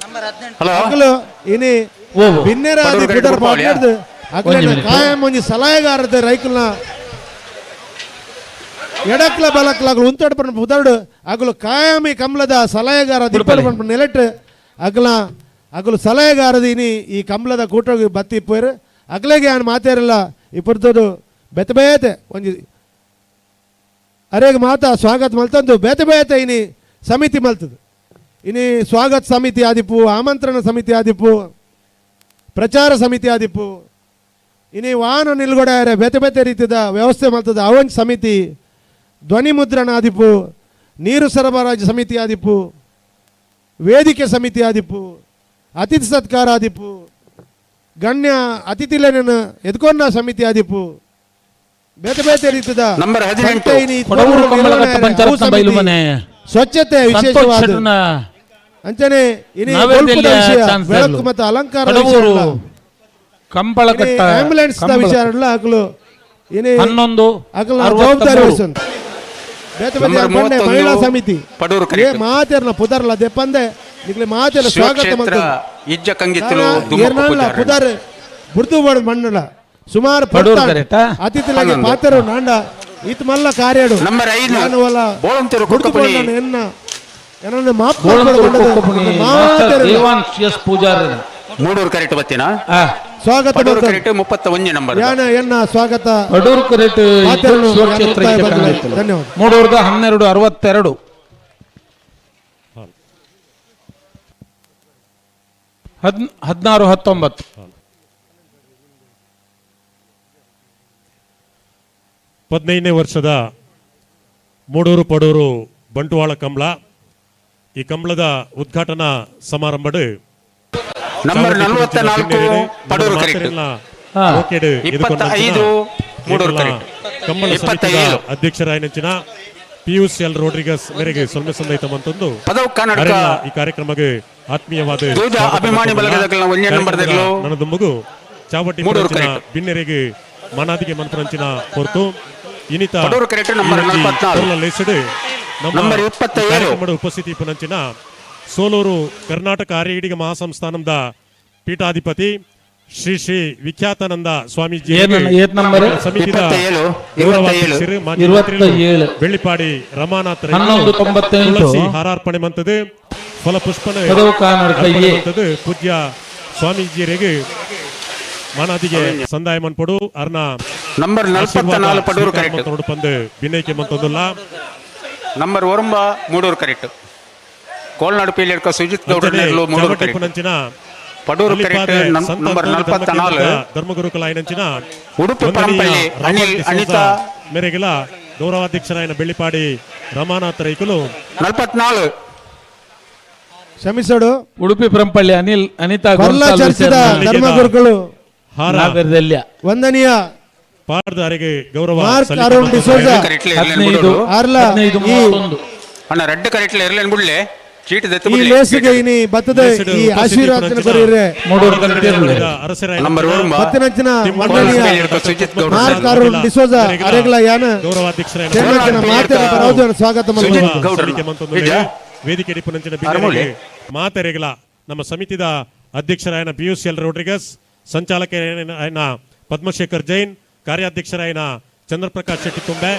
ಹಲೋ ಅಕುಲು ಇನಿ ಓ. ಬಿನ್ನೆರ ಪಡೂರು ಕರೆಕ್ಟ್ ಪುದರ್ ಕೊಡ್ಪಾವಳಿಯಾ? ಪಾಡ್ದು ಅಕ್ಲೆನ ಒಂಜಿ ಮಿನಿಟ್. ಕಾಯಂ ಒಂಜಿ ಸಲಹೆಗಾರದ ರೈಕುಲ್ನ ಎಡಕ್ಲ ಬಲಕ್ಲ ಅಗಲು ಉಂತಡ್ ಪನ್ಪ ಪುದರ್ಡು ಅಗಲು ಕಾಯಂ ಈ ಕಮಲದ ಸಲಹೆಗಾರ ದಿಪ್ಪಲು ಪನ್ಪ ನೆಲೆಟ್ ಅಗಲ ಅಗಲು ಸಲಹೆಗಾರದ ಇನಿ ಈ ಕಮಲದ ಕೂಟೋಗಿ ಬತ್ತಿ ಇಪ್ಪೇರು ಅಗಲೆಗೆ ಯಾನ್ ಮಾತೇರಲ್ಲ ಇಪ್ಪರ್ತದು ಬೇತೆ ಬೇತೆ ಒಂಜಿ ಅರೇಗ ಮಾತಾ ಸ್ವಾಗತ ಮಲ್ತಂದು ಬೇತೆ ಬೇತೆ ಇನಿ ಸಮಿತಿ ಮಲ್ತದು ಇನಿ ಸ್ವಾಗತ ಸಮಿತಿ ಆದಿಪ್ಪು ಆಮಂತ್ರಣ ಸಮಿತಿ ಆದಿಪ್ಪು ಪ್ರಚಾರ ಸಮಿತಿ ಆದಿಪ್ಪು ಇನಿ ವಾಹನ ನಿಲುಗಡೆ ಆರೆ ಬೇತೆ ಬೇತೆ ರೀತಿಯ ವ್ಯವಸ್ಥೆ ಮಲ್ತದ ಅವಂಜ್ ಸಮಿತಿ ಧ್ವನಿ ಮುದ್ರಣ ಆದಿಪ್ಪು ನೀರು ಸರಬರಾಜು ಸಮಿತಿ ಆದಿಪ್ಪು ವೇದಿಕೆ ಸಮಿತಿ ಆದಿಪ್ಪು ಅತಿಥಿ ಸತ್ಕಾರ ಆದಿಪ್ಪು ಗಣ್ಯ ಅತಿಥಿಲೇನ ಎದ್ಕೊನ್ನ ಸಮಿತಿ ಆದಿಪ್ಪು ಬೇತೆ ಬೇತೆ ರೀತಿಯ ನಂಬರ್ 18. ಸಂತೆ ಇನಿ ಕೊಡವೂರು ಕಮಲಕಟ್ಟೆ ನಿರ್ವಹಣೆ ಪಂಚರತ್ನ ಸಮಿತಿ, ಬೈಲುಮನೆ ಸ್ವಚ್ಛತೆ ಸಂತೋಷ್ ವಿಶೇಷವಾದ ಶೆಟ್ಟರ್ನ ಅಂಚನೆ ಇನಿ ನಾವೇರ್ದೆಲ್ಲಿಯ ಬೊಲ್ಪುದ ವಿಷಯ ಚಾನ್ಸ್ದರ್ಲು. ಬೆಳಕು ಮತ್ತು ಅಲಂಕಾರ ಕೊಡವೂರು ಕಂಬಳಕಟ್ಟ ಆಂಬ್ಯುಲೆನ್ಸ್ ಕಂಬಳ ವಿಚಾರ ಅಕಲು ಇನಿ 11 ಅಕಲ ಜವಾಬ್ದಾರಿ 63. ವಹಿಸಂತ ಬೇತೆ ಬೇತೆ ನಂಬರ್ ಪಂಡೆ 31 ಮಹಿಳಾ ಸಮಿತಿ ಪಡೂರು ಏ ಕರೆಕ್ಟ್. ಮಾತೇರ್ನ ಪುದರ್ಲ ದೆಪ್ಪಂದೆ ನಿಕ್ಲೆ ಮಾತೇರ್ನ ಸ್ವಾಗತ ಶಿವಕ್ಷೇತ್ರ ಮಲ್ತಂದು. ಇಜ್ಜ ಕಂಗಿತ್ತಲು ದುಮ್ಮಪ್ಪ ಏರ್ನಾಳ್ಲ ಪೂಜಾರಿ. ಪುದರ್ ಬುಡ್ದು ಬೋಡ್ ಮಣ್ಣುಲ ಸುಮಾರು ಪಡೂರು ಪೊರ್ತಾಂಡ್. ಕರೆಕ್ಟಾ? ಅತಿಥಿಲಾಗಿ 11. ಪಾತೆರು ನಾಂಡ ಇತ್ ಮಲ್ಲ ಕಾರ್ಯಡು ನಂಬರ್ 5 ನಾನು ಒಲ ಬೋಳಂತೂರು ಬುಡ್ದು ಕುಕ್ಕಪುಣಿ. ಬೋಡ್ನ ಎನ್ನ ಎನ್ನನ್ನು ಮಾಪ್ ಬೋಳಂತೂರು ಮಾಡ್ಕೊಂಡು ಕೊಕ್ಕಪುಣಿ master ಮಾತೇರ್ನ ದೇವಾನ್ S Poojary Moodur correct ಬತ್ತೀನಾ ಸ್ವಾಗತ ಪಡೂರು ಮಲ್ತಂದು. ಕರೆಕ್ಟ್ 31 ನಂಬರ್ ಯಾನ ಎನ್ನ ಸ್ವಾಗತ ಪಡೂರು ಕರೆಕ್ಟ್ ಮಾತೇರ್ನ ಶಿವಕ್ಷೇತ್ರ ಮುಕ್ತಾಯ ಇಜ್ಜ ಬಂದಿದೆ. ಕಂಗಿತ್ತಲು. ಧನ್ಯವಾದ. ಮೂಡೂರ್ದ 12 62. 16 19. 15ನೇ ವರ್ಷದ ಮೂಡೂರು ಪಡೂರು ಬಂಟ್ವಾಳ ಕಂಬಳ. ಈ ಕಂಬಳದ ಉದ್ಘಾಟನಾ ಸಮಾರಂಭಡ್ ನಂಬರ್ 44 ಪಡೂರು ಕರೆಕ್ಟ್. 25 ಮೂಡೂರು ಕರೆಕ್ಟ್. ಕಂಬಳ ಸಮಿತಿಯ 27. ಅಧ್ಯಕ್ಷರಾಯನಂಚಿನ ಪಿಯೂಷ್ ಎಲ್ ರೋಡ್ರಿಗಸ್ ಮೇರೆಗೆ ಸೊಲ್ಮೆ ಸಂದೈತ ಮಂತೊಂದು ಪದವು ಕರ್ನಾಟಕ ಅರೆಲ್ಲ ಈ ಕಾರ್ಯಕ್ರಮಕ್ಕೆ ಆತ್ಮೀಯವಾದ ದೂಜ ಸ್ವಾಗತ ಅಭಿಮಾನಿ ಪಡೆದ ಬಳಗದಕಲ್ನ ಒಂಜೇ ನಂಬರ್ ಕಾರ್ಯಕ್ರಮದ ದೆರ್ಲು. ನನದೊಂಬುಗು ಚಾವಟಿ ಮೂಡೂರು ಪುರಂಚಿನ ಕರೆಕ್ಟ್. ಬಿನ್ನೆರೆಗೆ ಮನಾದಿಗೆ ಮನ್ಪುರಂಚಿನ ಹೊರತು ಇನಿತ ಪಡೂರು ಕರೆಕ್ಟ್ ನಂಬರ್ ಈ ಒಂಜಿ 44. ಪೊರ್ಲ ಲೇಸುಡು ನಮ್ಮ ನಂಬರ್ 27. ಕಾರ್ಯಕ್ರಮದ ಉಪಸ್ಥಿತಿ ಪುನಂಚಿನ ಸೋಲೂರು ಕರ್ನಾಟಕ ಆರ್ಯ ಮಹಾಸಂಸ್ಥಾನದ ಪೀಠಾಧಿಪತಿ ಶ್ರೀ ಶ್ರೀ ವಿಖ್ಯಾತಾನಂದ ಸ್ವಾಮೀಜಿ ಏತ್ ನಂಬರ್? ಸಮಿತಿದ 27, ಗೌರವಾಧ್ಯಕ್ಷರು, ಮಾಜಿ 27. ಮಂತ್ರಿಗಳು ಬೆಳ್ಳಿಪಾಡಿ ರಮಾನಾಥ್ ರೈ 1198. ತುಳಸಿ ಹಾರಾರ್ಪಣೆ ಮಂತದು ಫಲಪುಷ್ಪನ ಪದವು ಕಾನರ್ಕ ಅರ್ಪಣೆ ಎ. ಮಂತದು ಪೂಜ್ಯ ಸ್ವಾಮೀಜಿಯರಿಗೆ ಮಾನಾದಿಗೆ ಸಂದಾಯ ಮನ್ಪೊಡು ಅರ್ನ ನಂಬರ್ 44 ಪಡೂರು ಕರೆಕ್ಟ್. ಮಂತೊಡು ಪಂದು ಬಿನೈಕೆ ಮಂತೊಂದುಲ್ಲ. ನಂಬರ್ 9 ಮೂಡೂರು ಕರೆಕ್ಟ್. ಕೋಲ್ನಾಡು ಪೀಲಿಯಡ್ಕ ಸುಜಿತ್ ಗೌಡ ಅಂಚನೆ ನೆರ್ಲು ಮೂಡೂರು ಚಾವಟಿ ಕರೆಕ್ಟ್. ಪುನಂಚಿನ ಪಡೂರು ಅಲ್ಲಿಪಾದ ಕರೆಕ್ಟ್ ಸಂತ ನಂಬರ್ ಅಂತೋನಿ 44. ಧರ್ಮಕೇಂದ್ರದ ಧರ್ಮಗುರುಕುಲಾಯಿನಂಚಿನ ಉಡುಪಿ ವಂದನೀಯ ಪರಂಪಳ್ಳಿ ರಾಬರ್ಟ್ ಅನಿಲ್ ಡಿಸೋಜ ಅನಿತಾ ಮೇರೆಗೆಲ ಗೌರವಾಧ್ಯಕ್ಷರಾಯನ ಬೆಳ್ಳಿಪಾಡಿ ರಮಾನಾಥ್ ರೈಕುಲು. 44. ಕ್ಷಮಿಸೋಡು. ಉಡುಪಿ ಪರಂಪಳ್ಳಿ ಅನಿಲ್ ಅನಿತಾ ಕೊರ್ಲ ಗೊಂಸಾಲ್ವಿಸ್ ಚರ್ಚಿದ ಎರ್ನ ಧರ್ಮಗುರುಗಳು ಹಾರ ನಾಗರದಲ್ಯ. ವಂದನೀಯ ಪಾಡ್ದಾರಿಗೆ ಗೌರವ ಮಾರ್ಕ್ ಸಲ್ಲಿಕೆ ಅರುಣ್ ಮಾಡ್ತಾರೆ. ಡಿಸೋಜ ಕರೆಕ್ಟ್ಲೆ ಇರ್ಲೇನ್ 15 ಬಿಡೋಡು. ಆರ್ಲ 15 ಈ 31. ಅಣ್ಣ ರೆಡ್ ಕರೆಕ್ಟ್ಲೆ ಇರ್ಲೇನ್ ಬಿಡ್ಲೆ ಚೀಟ್ ದೆತ್ತು ಈ ಬಿಡ್ಲೆ. ಲೇಸಿಗೆ ಇನಿ ಬತ್ತದ ಲೇಸುಡು ಈ ಉಪಸ್ಥಿತಿ ಆಶೀರ್ವಾದನ ಪುನಂಚಿನ ಕೊರಿಯರೆ. ಮೂಡೂರು ಕರೆಕ್ಟ್ ಇರ್ಲಿ. ಅರಸರಾಯನ ನಂಬರ್ 9 ಪತ್ತಿನಂಚಿನ ತಿಮ್ಮಣ್ಣ ವಂದನೀಯ ಸುಜಿತ್ ಗೌಡ ಮಾರ್ಕ್ ಅರುಣ್ ಡಿಸೋಜ ಅರೆಗ್ಲ ಯಾನ ಗೌರವಾಧ್ಯಕ್ಷರಾಯನ ಚೇರ್ಮನ್ ಮಾತೆರ ಪರವಜನ ಸ್ವಾಗತ ಸುಜಿತ್ ಮಲ್ಪುವ. ಗೌಡ್ರನ್ನ. ಸಲ್ಲಿಕೆ ಮಂತೊಂದು ನಿಜ? ವೇದಿಕೆ ಪುನಂಚಿನ ಅರಮೂಲೆ. ಬಿನ್ನೆರೆಗೆ ಮಾತೆರೆಗಲ ನಮ್ಮ ಸಮಿತಿದ ಅಧ್ಯಕ್ಷರಾಯನ ಪಿಯೂಷ್ ಎಲ್ ರೋಡ್ರಿಗಸ್, ಸಂಚಾಲಕರಾಯನ ಪದ್ಮಶೇಖರ್ ಜೈನ್, ಕಾರ್ಯಾಧ್ಯಕ್ಷರಾಯನ ಚಂದ್ರಪ್ರಕಾಶ್ ಶೆಟ್ಟಿ ತುಂಬೆ.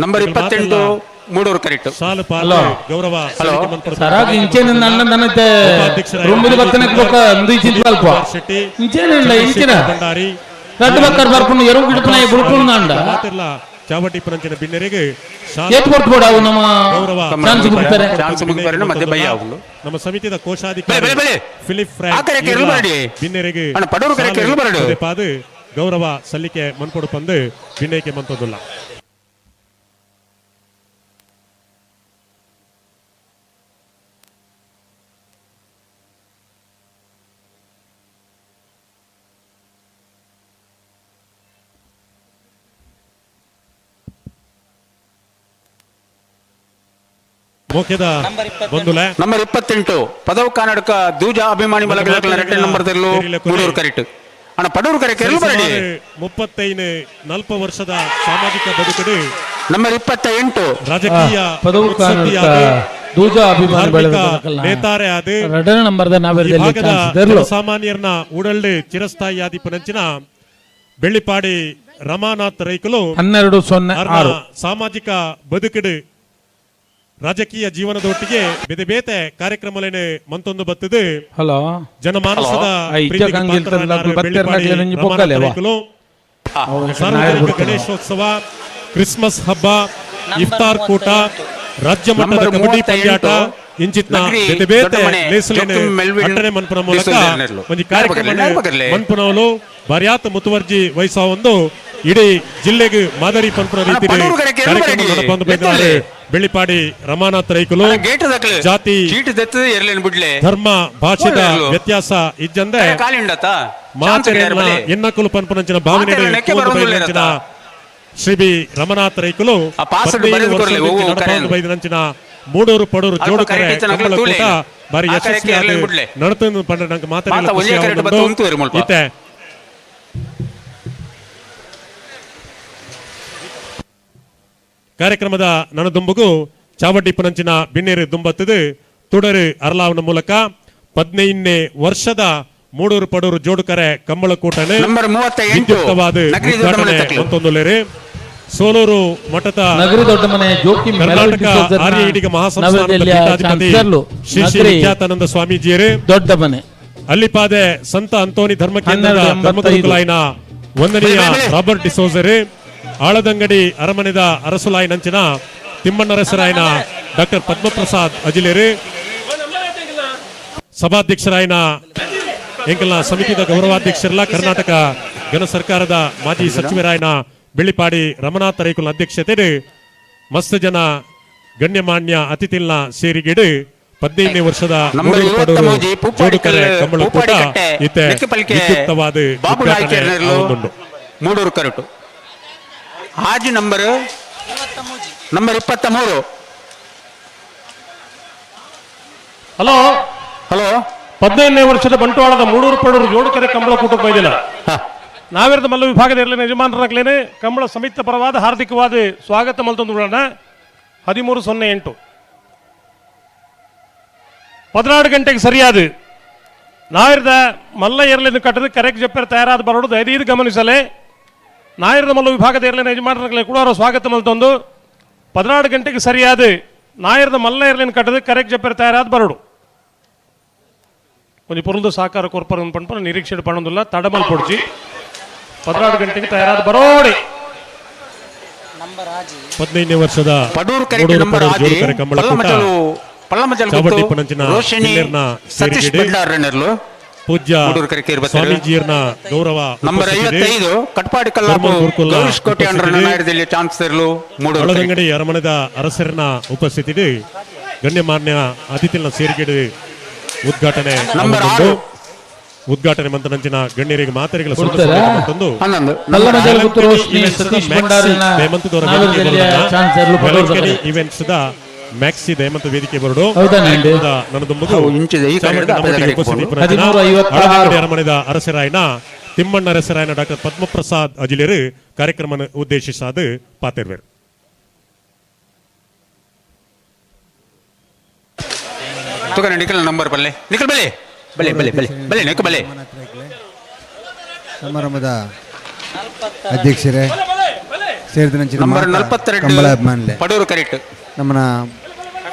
ನಂಬರ್ 28 ಮೂಡೂರು ಕರೆಕ್ಟ್. ಸಾಲು ಪಾಲು ಹಲೋ. ಗೌರವ ಹಲೋ. ಸಲ್ಲಿಕೆ ಮನ್ಪೊಡು. ಸರಾಗ್ ಇಂಚೇನ ನನ್ನ ನನತೆ ಉಪಾಧ್ಯಕ್ಷರಾಯನ ರೂಮಿದ ಬತ್ತನಕ್ಕೆ ಬೊಕ್ಕ ಅಂದು ಇಂಚಿನ ಅಲ್ಪ ಕುಮಾರ್ ಶೆಟ್ಟಿ, ಇಂಚೇನಿಲ್ಲ ಇಂಚಿನ ಚಂದ್ರಶೇಖರ್ ಭಂಡಾರಿ, ರಡ್ಡು ಬಕ್ಕರ್ ಬರ್ಪುಂಡು ಎರು ಗಿಡಪುನ ಬುಡ್ಪುಂಡು ಅಂಡ ಮಾತೆರ್ಲ ಚಾವಟಿ ಪುನಂಚಿನ ಬಿನ್ನೆರೆಗೆ ಶಾಲು ಏತ್ ಕೊಡ್ತು ಬೋಡ ಅವು ನಮ್ಮ ಗೌರವ ಚಾನ್ಸ್ ಬಿಡ್ತಾರೆ. ಚಾನ್ಸ್ ಮುಗಿಬಾರಿ, ಮಧ್ಯೆ ಬಯ್ಯ ಆಗುಂಡು. ನಮ್ಮ ಸಮಿತಿದ ಕೋಶಾಧಿಕಾರಿ ಬೆಳೆ, ಬೆಳೆ, ಬೆಳೆ. ಫಿಲಿಪ್ ಆ ಕರೆಕ್ ಫ್ರಾಂಕ್ ಇರ್ಲು ಬರಡಿ. ಬಿನ್ನೆರೆಗೆ ಅಣ್ಣ, ಪಡೂರು ಕರೆಕ್ ಇರ್ಲು ಬರಡು. ಪಾದು ಗೌರವ ಸಲ್ಲಿಕೆ ಮನ್ಪೊಡು ಪಂದು ಬಿನ್ನೈಕೆ ಮಂತೊಂದುಲ್ಲ. ಮೋಕ್ಯದ ಬಂಧುಲೆ ನಂಬರ್ 28 ಪದವು ಕರ್ನಾಟಕ ದೂಜ ಅಭಿಮಾನಿ ಬಳಗದ ರೆಡ್ ನಂಬರ್ ತೆರಲು ಮೂಡೂರು ಕರೆಕ್ಟ್. ಅಣ್ಣ ಪಡೂರು ಕರೆಕ್ಟ್ ಇರ್ಲು ಬರಡಿ. 35 40 ವರ್ಷದ ಸಾಮಾಜಿಕ ಬದುಕಡು ನಂಬರ್ 28 ರಾಜಕೀಯ ಪದವು ಮುತ್ಸದ್ದಿಯಾದ, ಕರ್ನಾಟಕ ದೂಜ ಅಭಿಮಾನಿ ಧಾರ್ಮಿಕ ಬಳಗದ ಕಲ್ನ. ನೇತಾರೆ ಆದ ರಡ್ಡನೇ ನಂಬರ್ದ ಈ ನಾವೆರದಲ್ಲಿ ಭಾಗದ ಚಾನ್ಸ್ ದೆರ್ಲು. ಜನಸಾಮಾನ್ಯರನ್ನ ಉಡಲ್ಡು ಚಿರಸ್ಥಾಯಿಯಾದಿ ಪುನಂಚಿನ ಬೆಳ್ಳಿಪಾಡಿ ರಮಾನಾಥ್ ರೈಕುಲು 12 0 ಅರ್ನ 6. ಸಾಮಾಜಿಕ ಬದುಕಡು ರಾಜಕೀಯ ಜೀವನದೊಟ್ಟಿಗೆ ಬೇತೆ ಬೇತೆ ಕಾರ್ಯಕ್ರಮಲೇನೆ ಮಂತೊಂದು ಬತ್ತದು ಹಲೋ. ಜನಮಾನಸದ ಆ, ಇಜ್ಜ ಪ್ರೀತಿಗೆ ಕಂಗಿಲ್ ಪಾತ್ರರಾದ ತಂದ ಬತ್ತೆರ್ನ ಬೆಳ್ಳಿಪಾಡಿ ಕೆಲಂಜಿ ರಮಾನಾಥ್ ಪೊಕ್ಕಲೆವ. ರೈಕುಲು ಸಾರ್ವಜನಿಕ ಗಣೇಶೋತ್ಸವ, ಕ್ರಿಸ್ಮಸ್ ಹಬ್ಬ, ಇಫ್ತಾರ್ ಕೂಟ, ರಾಜ್ಯ ಮಟ್ಟದ ನಂಬರ್ ಕಬಡ್ಡಿ 38 ಪಂದ್ಯಾಟ ಇಂಚಿತ್ನ ನಗರಿ ಬೇತೆ ಬೇತೆ ದೊಡ್ಡಮನೆ ಲೇಸುಲೇನೆ ಜೋಕಿಂ ಮೆಲ್ವಿನ್ ಅಟ್ಟಣೆ ಮನ್ಪುನ ಮೂಲಕ ಡಿಸೋಜ ಒಂಜಿ ಕಾರ್ಯಕ್ರಮ ಯಾರ್ ಬಗ್ಗರ್ಲೆ? ಮನ್ಪುನವಲು ಬರ್ಯಾತ ಮುತುವರ್ಜಿ ವಹಿಸುವ ಒಂದು ಇಡೀ ಜಿಲ್ಲೆಗೆ ಮಾದರಿ ಪನ್ಪುನ ಅಣ್ಣ, ರೀತಿಯಲ್ಲಿ ಪಡೂರು ಕರೆಕ್ ಎರ್ಲು ಕಾರ್ಯಕ್ರಮ ಬರಡಿ. ನಡಪಂದು ಬೈದಿದ್ದಾರೆ. ಎತ್ತಲೆ. ಬೆಳ್ಳಿಪಾಡಿ ರಮಾನಾಥ್ ರೈಕುಲು ಗೇಟ್ ದಕ್ಲು ಜಾತಿ ಚೀಟ್ ದೆತ್ತದ ಎರ್ಲೇನ್ ಬಿಡ್ಲೆ ಧರ್ಮ ಭಾಷೆದ ಹೋಗ್ಲಿ. ವ್ಯತ್ಯಾಸ ಇಜ್ಜಂದೆ ಖಾಲಿ ಉಂಡತ್ತ ಮಾತೆರೆನ ಎನ್ನಕುಲು ಪನ್ಪುನಂಚಿನ ಭಾವನೆ ಮಾತೆರೆನ ಬರೋದಿಲ್ಲ ಬೈದಿನಂಚಿನ ಶ್ರೀ ಬಿ ರಮನಾಥ್ ರೈಕುಲು ಆ ಪಾಸ್ 15 ಬರೆದು ಕೊರ್ಲೆ, ವರ್ಷದಿಂದ ಓ, ನಡಪಾಂದು ಕರೆಯನ್ನು. ಬೈದಿನಂಚಿನ ಮೂಡೂರು ಪಡೂರು ಅಲ್ಪ ಜೋಡುಕರೆ ಕರೆಕ್ಟ್ ಇತ್ತು, ಕಂಬಳ ನಕಲು ಕೂಟ ತೂಲೆ. ಬಾರಿ ಆ ಕರೆಕ್ಟ್ ಯಶಸ್ವಿಯಾದ ಎರ್ಲೇನ್ ಬಿಡ್ಲೆ. ನಡತನ್ನು ಪಂಡ ನಂಗೆ ಮಾತೆರೆಲ್ಲ ಮಾತ ಒಂಜೇ ಖುಷಿ ಕರೆಕ್ಟ್ ಬತ್ತು ಆವೊಂದುಂಡು. ಉಂತುವೆರು ಮುಲ್ಪ. ಇತ್ತೆ ಕಾರ್ಯಕ್ರಮದ ನನದುಂಬುಗು ಚಾವಡಿ ಪುನಂಚಿನ ಬಿನ್ನೇರು ದುಂಬತ್ತದು ತುಡರು ಅರ್ಲಾವನ ಮೂಲಕ 15ನೇ ವರ್ಷದ ಮೂಡೂರು ಪಡೂರು ಜೋಡುಕರೆ ಕಂಬಳಕೂಟನೆ ನಂಬರ್ 38 ವಿದ್ಯುಕ್ತವಾದ ನಗರಿ ದೊಡ್ಡಮನೆ ಉದ್ಘಾಟನೆ ತಕ್ಲು. ಮಂತೊಂದುಲ್ಲೆರ್. ಸೋಲೂರು ಮಠದ ನಗರಿ ದೊಡ್ಡಮನೆ ಜೋಕಿಂ ಮೆಲ್ವಿನ್ ಕರ್ನಾಟಕ ಡಿಸೋಜರ್ನ ಆರ್ಯ ಈಡಿಗ ಮಹಾಸಂಸ್ಥಾನದ ನವದೆಹಲಿಯ ಪೀಠಾಧಿಪತಿ ಚಾನ್ಸಲರ್ ಶ್ರೀ ಶ್ರೀ ನಗರಿ ವಿಖ್ಯಾತಾನಂದ ಸ್ವಾಮೀಜಿಯರು, ದೊಡ್ಡಮನೆ ಅಲ್ಲಿಪಾದೆ ಸಂತ ಅಂತೋನಿ ಧರ್ಮ ಕೇಂದ್ರದ 1285. ಧರ್ಮಗುರುಕುಲಾಯಿನ ವಂದನೀಯ ಬೆಳೆ, ಬೆಳೆ. ರಾಬರ್ಟ್ ಡಿಸೋಜರ್, ಆಳದಂಗಡಿ ಅರಮನೆದ ಅರಸುಲಾಯಿನಂಚಿನ ತಿಮ್ಮಣ್ಣರಸರಾಯನ ಡಾಕ್ಟರ್ ಪದ್ಮಪ್ರಸಾದ್ ಅಜಿಲೇರು, ಸಭಾಧ್ಯಕ್ಷರಾಯನ ಎಂಕಲ್ನ ಸಮಿತಿದ ಗೌರವಾಧ್ಯಕ್ಷರಲ್ಲ ಕರ್ನಾಟಕ ಘನ ಸರ್ಕಾರದ ಮಾಜಿ ಸಚಿವರಾಯನ Belipadi Ramanath ರೈಕುಲ ಅಧ್ಯಕ್ಷತೆ ಮಸ್ತ್ ಜನ ಗಣ್ಯಮಾನ್ಯ ಅತಿಥಿಲ್ನ ಸೇರಿಗೆಡು 15ನೇ ವರ್ಷದ ಮೂಡೂರು ಜೋಡುಕರೆ ಕಂಬಳಕೂಟ ಇತ್ತೆ ವಿದ್ಯುಕ್ತವಾದ ಉದ್ಘಾಟನೆ ಆವೊಂದುಂಡು. ಮೂಡೂರು ಕರಟು ಆಜಿ ನಂಬರ್ number 23. Hello hello 15ನೇ ವರ್ಷದ ಬಂಟ್ವಾಳದ ಮೂಡೂರು ಪಡೂರು ಜೋಡುಕರೆ ಕಂಬಳ ಕೂಟಕ್ಕೆ ಬೈದಿಲ್ಲ. ನಾವಿರದ ಮಲ್ಲ ವಿಭಾಗದ ಇರಲಿನ ಯಜಮಾನರಾಗ್ಲೇನೆ ಕಂಬಳ ಸಮಿತಿ ಪರವಾದ ಹಾರ್ದಿಕವಾದ ಸ್ವಾಗತ ಮಲ್ತೊಂದು ಬಿಡೋಣ. 13:08 16 ಗಂಟೆಗೆ ಸರಿಯಾದ ನಾವಿರದ ಮಲ್ಲ ಏರ್ಲಿಂದ ಕಟ್ಟದ ಕರೆಕ್ಟ್ ಜಪ್ಪರ್ ತಯಾರಾದ ಬರೋಡು ದಯದೀದು ಗಮನಿಸಲೆ. ನಾಯಿರದ ಮಲ್ಲ ವಿಭಾಗದ ಏರ್ಲಿನ ಯಜಮಾನರಾಗ್ಲೇ ಕೂಡ ಅವರ ಸ್ವಾಗತ ಮಲ್ತೊಂದು 16 ಗಂಟೆಗೆ ಸರಿಯಾದ ನಾಯಿರದ ಮಲ್ಲ ಏರ್ಲಿನ ಕಟ್ಟದ ಕರೆಕ್ಟ್ ಜಪ್ಪರ್ ತಯಾರಾದ ಬರೋಡು. ಒಂಜಿ ಪೊರುಲ್ದು ಸಹಕಾರ ಕೊರ್ಪರ ಪನ್ಪನ ನಿರೀಕ್ಷೆ ಪಣೊಂದುಲ್ಲ ತಡಮಲ್ ಪೊಡ್ಚಿ 16 ಗಂಟೆಗೆ ತಯಾರಾದ ಬರೋಡಿ. 15ನೇ ವರ್ಷದ ಪಡೂರು ಕರೆಕ್ಟ್ ನಂಬರ್ ಆಜಿ ಕಂಬಳಕೂಟ ಪಳ್ಳಮಜಲು ರೋಶಿನಿ ಸತೀಶ್ ಭಂಡಾರನರ್ಲು ಪೂಜ್ಯ ಸ್ವಾಮೀಜಿಯರ್ನ ಗೌರವ ನಂಬರ್ 55 ಕಟ್ಪಾಡಿ ಕಲ್ಲಾಪು ಗೌರೀಶ್ ಕೋಟೆ ಚಾನ್ಸಲರ್ಲು ಮೂಡೂರು ಒಳದಂಗಡಿ ಅರಮನೆದ ಅರಸರನ ಉಪಸ್ಥಿತಿ ಗಣ್ಯಮಾನ್ಯ ಅತಿಥಿನ ಸೇರಿಗೆಡು ಉದ್ಘಾಟನೆ ನಂಬರ್ 6 ಉದ್ಘಾಟನೆ ಮಂತನಂಚಿನ ಗಣ್ಯರಿಗೆ ಮಾತರಿಗಳ ಮತ್ತೊಂದು ಇವೆಂಟ್ಸ್ the maxi ದಯಮಂತ ವೇದಿಕೆ ಬರಡು ಅರಮನೆದ ಅರಸರಾಯನ ತಿಮ್ಮಣ್ಣ ಅರಸರಾಯನ ಡಾಕ್ಟರ್ ಪದ್ಮಪ್ರಸಾದ್ ಅಜಿಲೇರು ಕಾರ್ಯಕ್ರಮ ಉದ್ದೇಶಿಸಾದ ಪಾತಿರ್ವೇರು. ನಿಖಲ್ ನಂಬರ್ ಬಲ್ಲೆ ನಿಖಲ್ ಬಲೆ ಬಲೆ ಬಲೆ ಬಲೆ ಬಲೆ ನಿಖಲ್ ಬಲೆ. ಸಮಾರಂಭದ ಅಧ್ಯಕ್ಷರೇ ಸೇರಿದ ನಂಬರ್ 42 ಕಂಬಳ ಅಭಿಮಾನಿಲೆ ಪಡೂರು ಕರೆಕ್ಟ್ ನಮ್ಮನ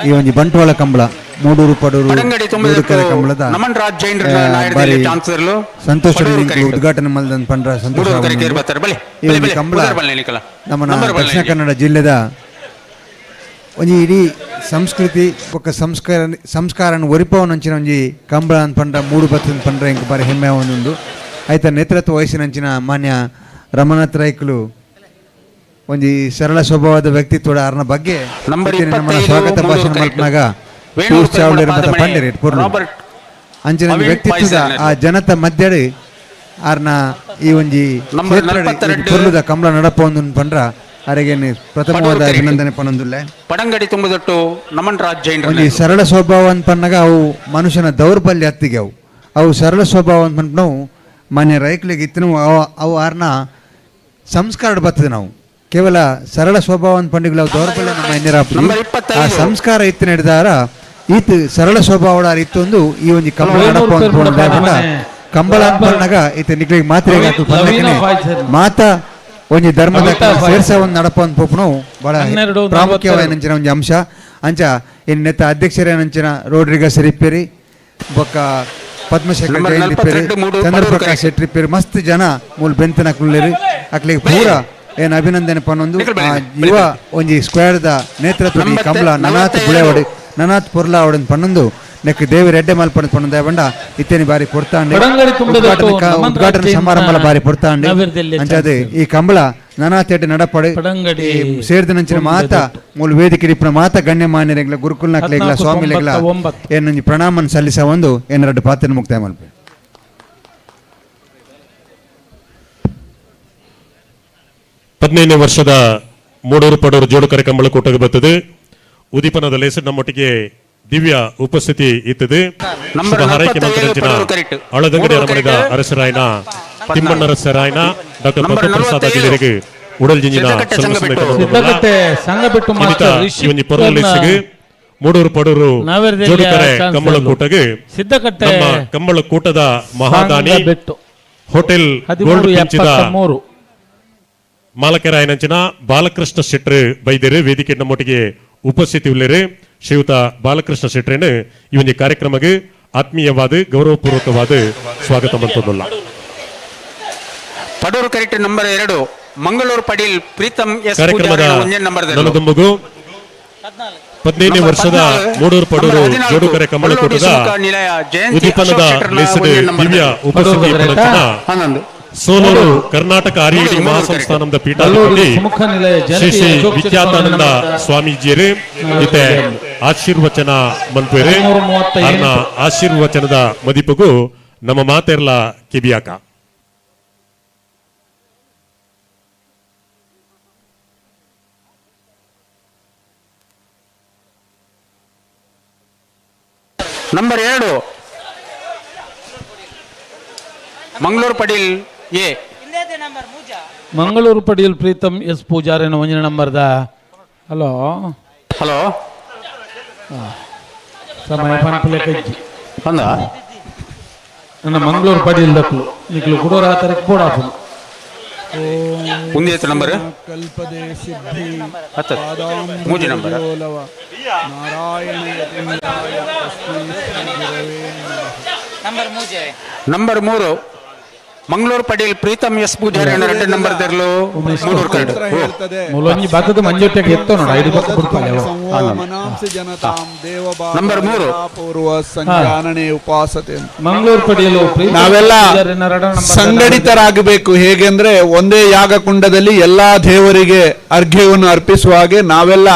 ಈ ಒಂದು ಬಂಟ್ವಾಳ ಕಂಬಳ ಮೂಡೂರು ಪಡೂರು ಜೋಡುಕರೆ ಕಂಬಳದ ಬಾರಿ ಸಂತೋಷ ಉದ್ಘಾಟನೆ ಮಲ್ದನ್ ಪಂಡ್ರ ಸಂತೋಷ. ಈ ಒಂದು ಕಂಬಳ ನಮ್ಮನ ದಕ್ಷಿಣ ಕನ್ನಡ ಜಿಲ್ಲೆದ ಒಂಜಿ ಇಡೀ ಸಂಸ್ಕೃತಿ ಬೊಕ್ಕ ಸಂಸ್ಕಾರ ಸಂಸ್ಕಾರನ ಒರಿಪವನಂಚಿನ ಒಂಜಿ ಕಂಬಳ ಅಂತ ಪಂಡ್ರ ಮೂಡು ಬತ್ತನ್ ಪಂಡ್ರ ಇಂಕ್ ಬಾರಿ ಹೆಮ್ಮೆ ಒಂದೊಂದು ಆಯ್ತ ನೇತೃತ್ವ ವಹಿಸಿನಂಚಿನ ಮಾನ್ಯ ರಮನಾಥ್ ರೈಕುಲು ಒಂಜಿ ಸರಳ ಸ್ವಭಾವದ ವ್ಯಕ್ತಿತ್ವದ ಅರ್ನ ಬಗ್ಗೆ ನಮ್ಮ ಸ್ವಾಗತ ಭಾಷಣ ಮಲ್ಪನಾಗ ಪಂಡಿರಿ ಪೊರ್ಲು ಅಂಚಿನ ವ್ಯಕ್ತಿತ್ವದ ಆ ಜನತ ಮಧ್ಯೆ ಆರ್ನ ಈ ಒಂಜಿ ಪೊರ್ಲುದ ಕಂಬಳ ನಡಪ ಒಂದು ಪಂಡ್ರ ಅರೆಗೆ ಪ್ರಥಮವಾದ ಅಭಿನಂದನೆ ಪನೊಂದುಲ್ಲೆ. ಪಡಂಗಡಿ ತುಂಬುದಟ್ಟು ನಮನ್ ರಾಜ್ ಜೈನ್ ಒಂಜಿ ಸರಳ ಸ್ವಭಾವ ಅಂತ ಪನ್ನಾಗ ಅವು ಮನುಷ್ಯನ ದೌರ್ಬಲ್ಯ ಅತ್ತಿಗೆ ಅವು ಅವು ಸರಳ ಸ್ವಭಾವ ಅಂತ ಪನ್ಪನವು ಮಾನ್ಯ ರೈಕ್ಲಿಗೆ ಇತ್ತನು ಅವು ಆರ್ನ ಸಂಸ್ಕಾರ ಬರ್ತದೆ. ನಾವು ಕೇವಲ ಸರಳ ಸ್ವಭಾವ ಅಂತ ಪಂಡಿಗಳು ಅವು ದೌರ್ಬಲ್ಯ ನಮ್ಮ ಎನ್ನಿರ ಆ ಸಂಸ್ಕಾರ ಇತ್ತು ನಡೆದಾರ ಈತ ಸರಳ ಸ್ವಭಾವಡ ಇತ್ತೊಂದು ಈ ಒಂಜಿ ಕಂಬಳ ನಡಪ ಅಂತ ಕಂಬಳ ಅಂತ ಈತ ನಿಕ್ಲಿಗೆ ಮಾತ್ರೆ ಮಾತಾ ಒಂಜಿ ಧರ್ಮದ ಸೇರ್ಸ ಒಂದು ನಡಪ ಒಂದು ಪೋಪುನು ಬಹಳ ಪ್ರಾಮುಖ್ಯವಾಯಿನಂಚಿನ ಒಂಜಿ ಅಂಶ. ಅಂಚ ಇನ್ನು ಅಧ್ಯಕ್ಷರೇನಂಚಿನ ರೋಡ್ರಿಗಸ್ ರಿಪೇರಿ ಬೊಕ್ಕ ಪದ್ಮಶೇಖರ್ ಜೈನ್ ರಿಪೇರಿ ಚಂದ್ರಪ್ರಕಾಶ್ ಶೆಟ್ಟಿ ರಿಪೇರಿ ಮಸ್ತ್ ಜನ ಮೂಲ ಬೆಂತನ ಅಕ್ಲೇರಿ ಅಕ್ಲಿಗೆ ಪೂರ ಏನು ಅಭಿನಂದನೆ ಪನ್ನೊಂದು ಯುವ ಒಂಜಿ ಸ್ಕ್ವೇರ್ದ ನೇತೃತ್ವ ಕಂಬಳ ನನಾತ್ ಬುಳೆವಡಿ ನನಾತ್ ಪೊರ್ಲಾವಡನ್ ಪನ್ನೊಂದು ನೆಕ್ ದೇವಿ ರೆಡ್ಡೆ ಮಲ್ಪನ ಪನ್ನೊಂದು ಬಂಡ ಇತ್ತೇನಿ ಬಾರಿ ಪೊರ್ತಾಂಡಿ ಉದ್ಘಾಟನೆ ಸಮಾರಂಭ ಬಾರಿ ಪೊರ್ತಾಂಡಿ ಅಂಚಾದ ಈ ಕಂಬಳ ನಾನಾ ತೇಟ ನಡಪಡೆ ಸೇರಿದ ಮಾತ ಮೂಲ ವೇದಿಕೆ ಇಪ್ಪನ ಮಾತ ಗಣ್ಯಮಾನ್ಯರೆಗ್ಲ ಗುರುಕುಲ್ನಕ್ಲೆಗ್ಲ ಸ್ವಾಮಿಲೆಗ್ಲ ಏನೊಂಜಿ ಪ್ರಣಾಮನ್ ಸಲ್ಲಿಸ ಒಂದು ಏನೆರಡು ಪಾತ್ರ ಮುಕ್ತಾಯ ಮಲ್ಪೆ. 15ನೇ ವರ್ಷದ ಮೂಡೂರು ಪಡೂರು ಜೋಡುಕರೆ ಕಂಬಳ ಕೂಟಕ್ಕೆ ಬರ್ತದೆ. ಉದೀಪನದ ಲೇಸು ನಮ್ಮೊಟ್ಟಿಗೆ ದಿವ್ಯ ಉಪಸ್ಥಿತಿ ಇತ್ತದೆ. ಶುಭ ಹಾರೈಕೆ ಮಂತ್ರಂಚಿನ ಅಳದಂಗಡಿ ಅರಮನೆದ ಅರಸರಾಯನ ತಿಮ್ಮಣ್ಣರಸರಾಯನ ಡಾಕ್ಟರ್ ಪದ್ಮಪ್ರಸಾದ್ ಅಜಿಲರಿಗೆ ಉಡಲ್ ಜಿಂಜಿನ ಮೂಡೂರು ಪಡೂರು ಜೋಡುಕರೆ ಕಂಬಳ ಕೂಟಗೆ ನಮ್ಮ ಕಂಬಳ ಕೂಟದ ಮಹಾದಾನಿ ಹೋಟೆಲ್ ಗೋಲ್ಡ್ ಪಿಂಚಿದ ಮಾಲಕರಾಯನಂಚಿನ ಬಾಲಕೃಷ್ಣ ಶೆಟ್ಟರು ಬೈದರು ವೇದಿಕೆ ನಮ್ಮೊಟ್ಟಿಗೆ ಉಪಸ್ಥಿತಿ ಉಳ್ಳರು. ಶ್ರೀಯುತ ಬಾಲಕೃಷ್ಣ ಶೆಟ್ಟರನ್ನು ಈ ಒಂದು ಕಾರ್ಯಕ್ರಮಕ್ಕೆ ಆತ್ಮೀಯವಾದ ಗೌರವಪೂರ್ವಕವಾದ ಸ್ವಾಗತ ಮಂತೊಂದುಲ್ಲ. ಪಡೂರು correct number 2 Mangaluru Padil Preetham S ಕಾರ್ಯಕ್ರಮದ ನನದುಂಬುಗು 15ನೇ ವರ್ಷದ ಮೂಡೂರು ಪಡೂರು ಜೋಡುಕರೆ ಕಂಬಳಕೂಟದ ಉದ್ದೀಪನದ ದಿವ್ಯ ಉಪಸ್ಥಿತಿ Soluru Karnataka ಆರ್ಯಡಿ ಮಹಾಸಂಸ್ಥಾನದ ಪೀಠಾಧಿಪತಿ ಶ್ರೀ ಶ್ರೀ ವಿಖ್ಯಾತಾನಂದ ಸ್ವಾಮೀಜಿಯರು ಇತ್ತೆ ಆಶೀರ್ವಚನ ಮನ್ಪೇರು. ಅರ್ನ ಆಶೀರ್ವಚನದ ಮದಿಪಗೂ ನಮ್ಮ ಮಾತೆರ್ಲ ಕಿಬಿಯಾಕ. Number 2 Mangaluru Padil A. Mangaluru Padil Preetham S Poojary ಒಂಜನೇ ನಂಬರ್ದ. ಹಲೋ ಹಲೋ ಸಮಯ ಪನ್ಪುಲೆ ಕಜ್ಜಿ ಬಂದ ನನ್ನ ಮಂಗಳೂರು ಪಡೀಲ್ ದಕ್ಲು ನಿಕ್ಲು ಕುಡೋರ ಆತರಕ್ಕೆ ಬೋಡಾಪುನು. ಒಂದೇ ನಂಬರ್ ಕಲ್ಪದೆ ಸಿದ್ಧಿ ಹತ್ತು ಮೂಜಿ number. Narayana number 3 Mangaluru Padil Preetham S Poojary 2 number ತೆರಲು ಮೂಡೂರು ಕರಡು. ಮೂಲೊಂಜಿ ಬತ್ತದ ಮಂಜೊಟ್ಟೆಗೆ ಎತ್ತೋ ನೋಡ ಐದು ಪಕ್ಕ ಬಿಡ್ಪಾಲೆ ಮನಾಂಸಿ ಜನತಾಂ ದೇವ ನಂಬರ್ 3 ಪೂರ್ವ ಸಂಜಾನನೆ ಉಪಾಸತೆ. ಮಂಗಳೂರು ಪಡೀಲು ನಾವೆಲ್ಲ ಸಂಘಟಿತರಾಗಬೇಕು. ಹೇಗೆಂದ್ರೆ ಒಂದೇ ಯಾಗಕುಂಡದಲ್ಲಿ ಎಲ್ಲಾ ದೇವರಿಗೆ ಅರ್ಘ್ಯವನ್ನು ಅರ್ಪಿಸುವ ಹಾಗೆ ನಾವೆಲ್ಲ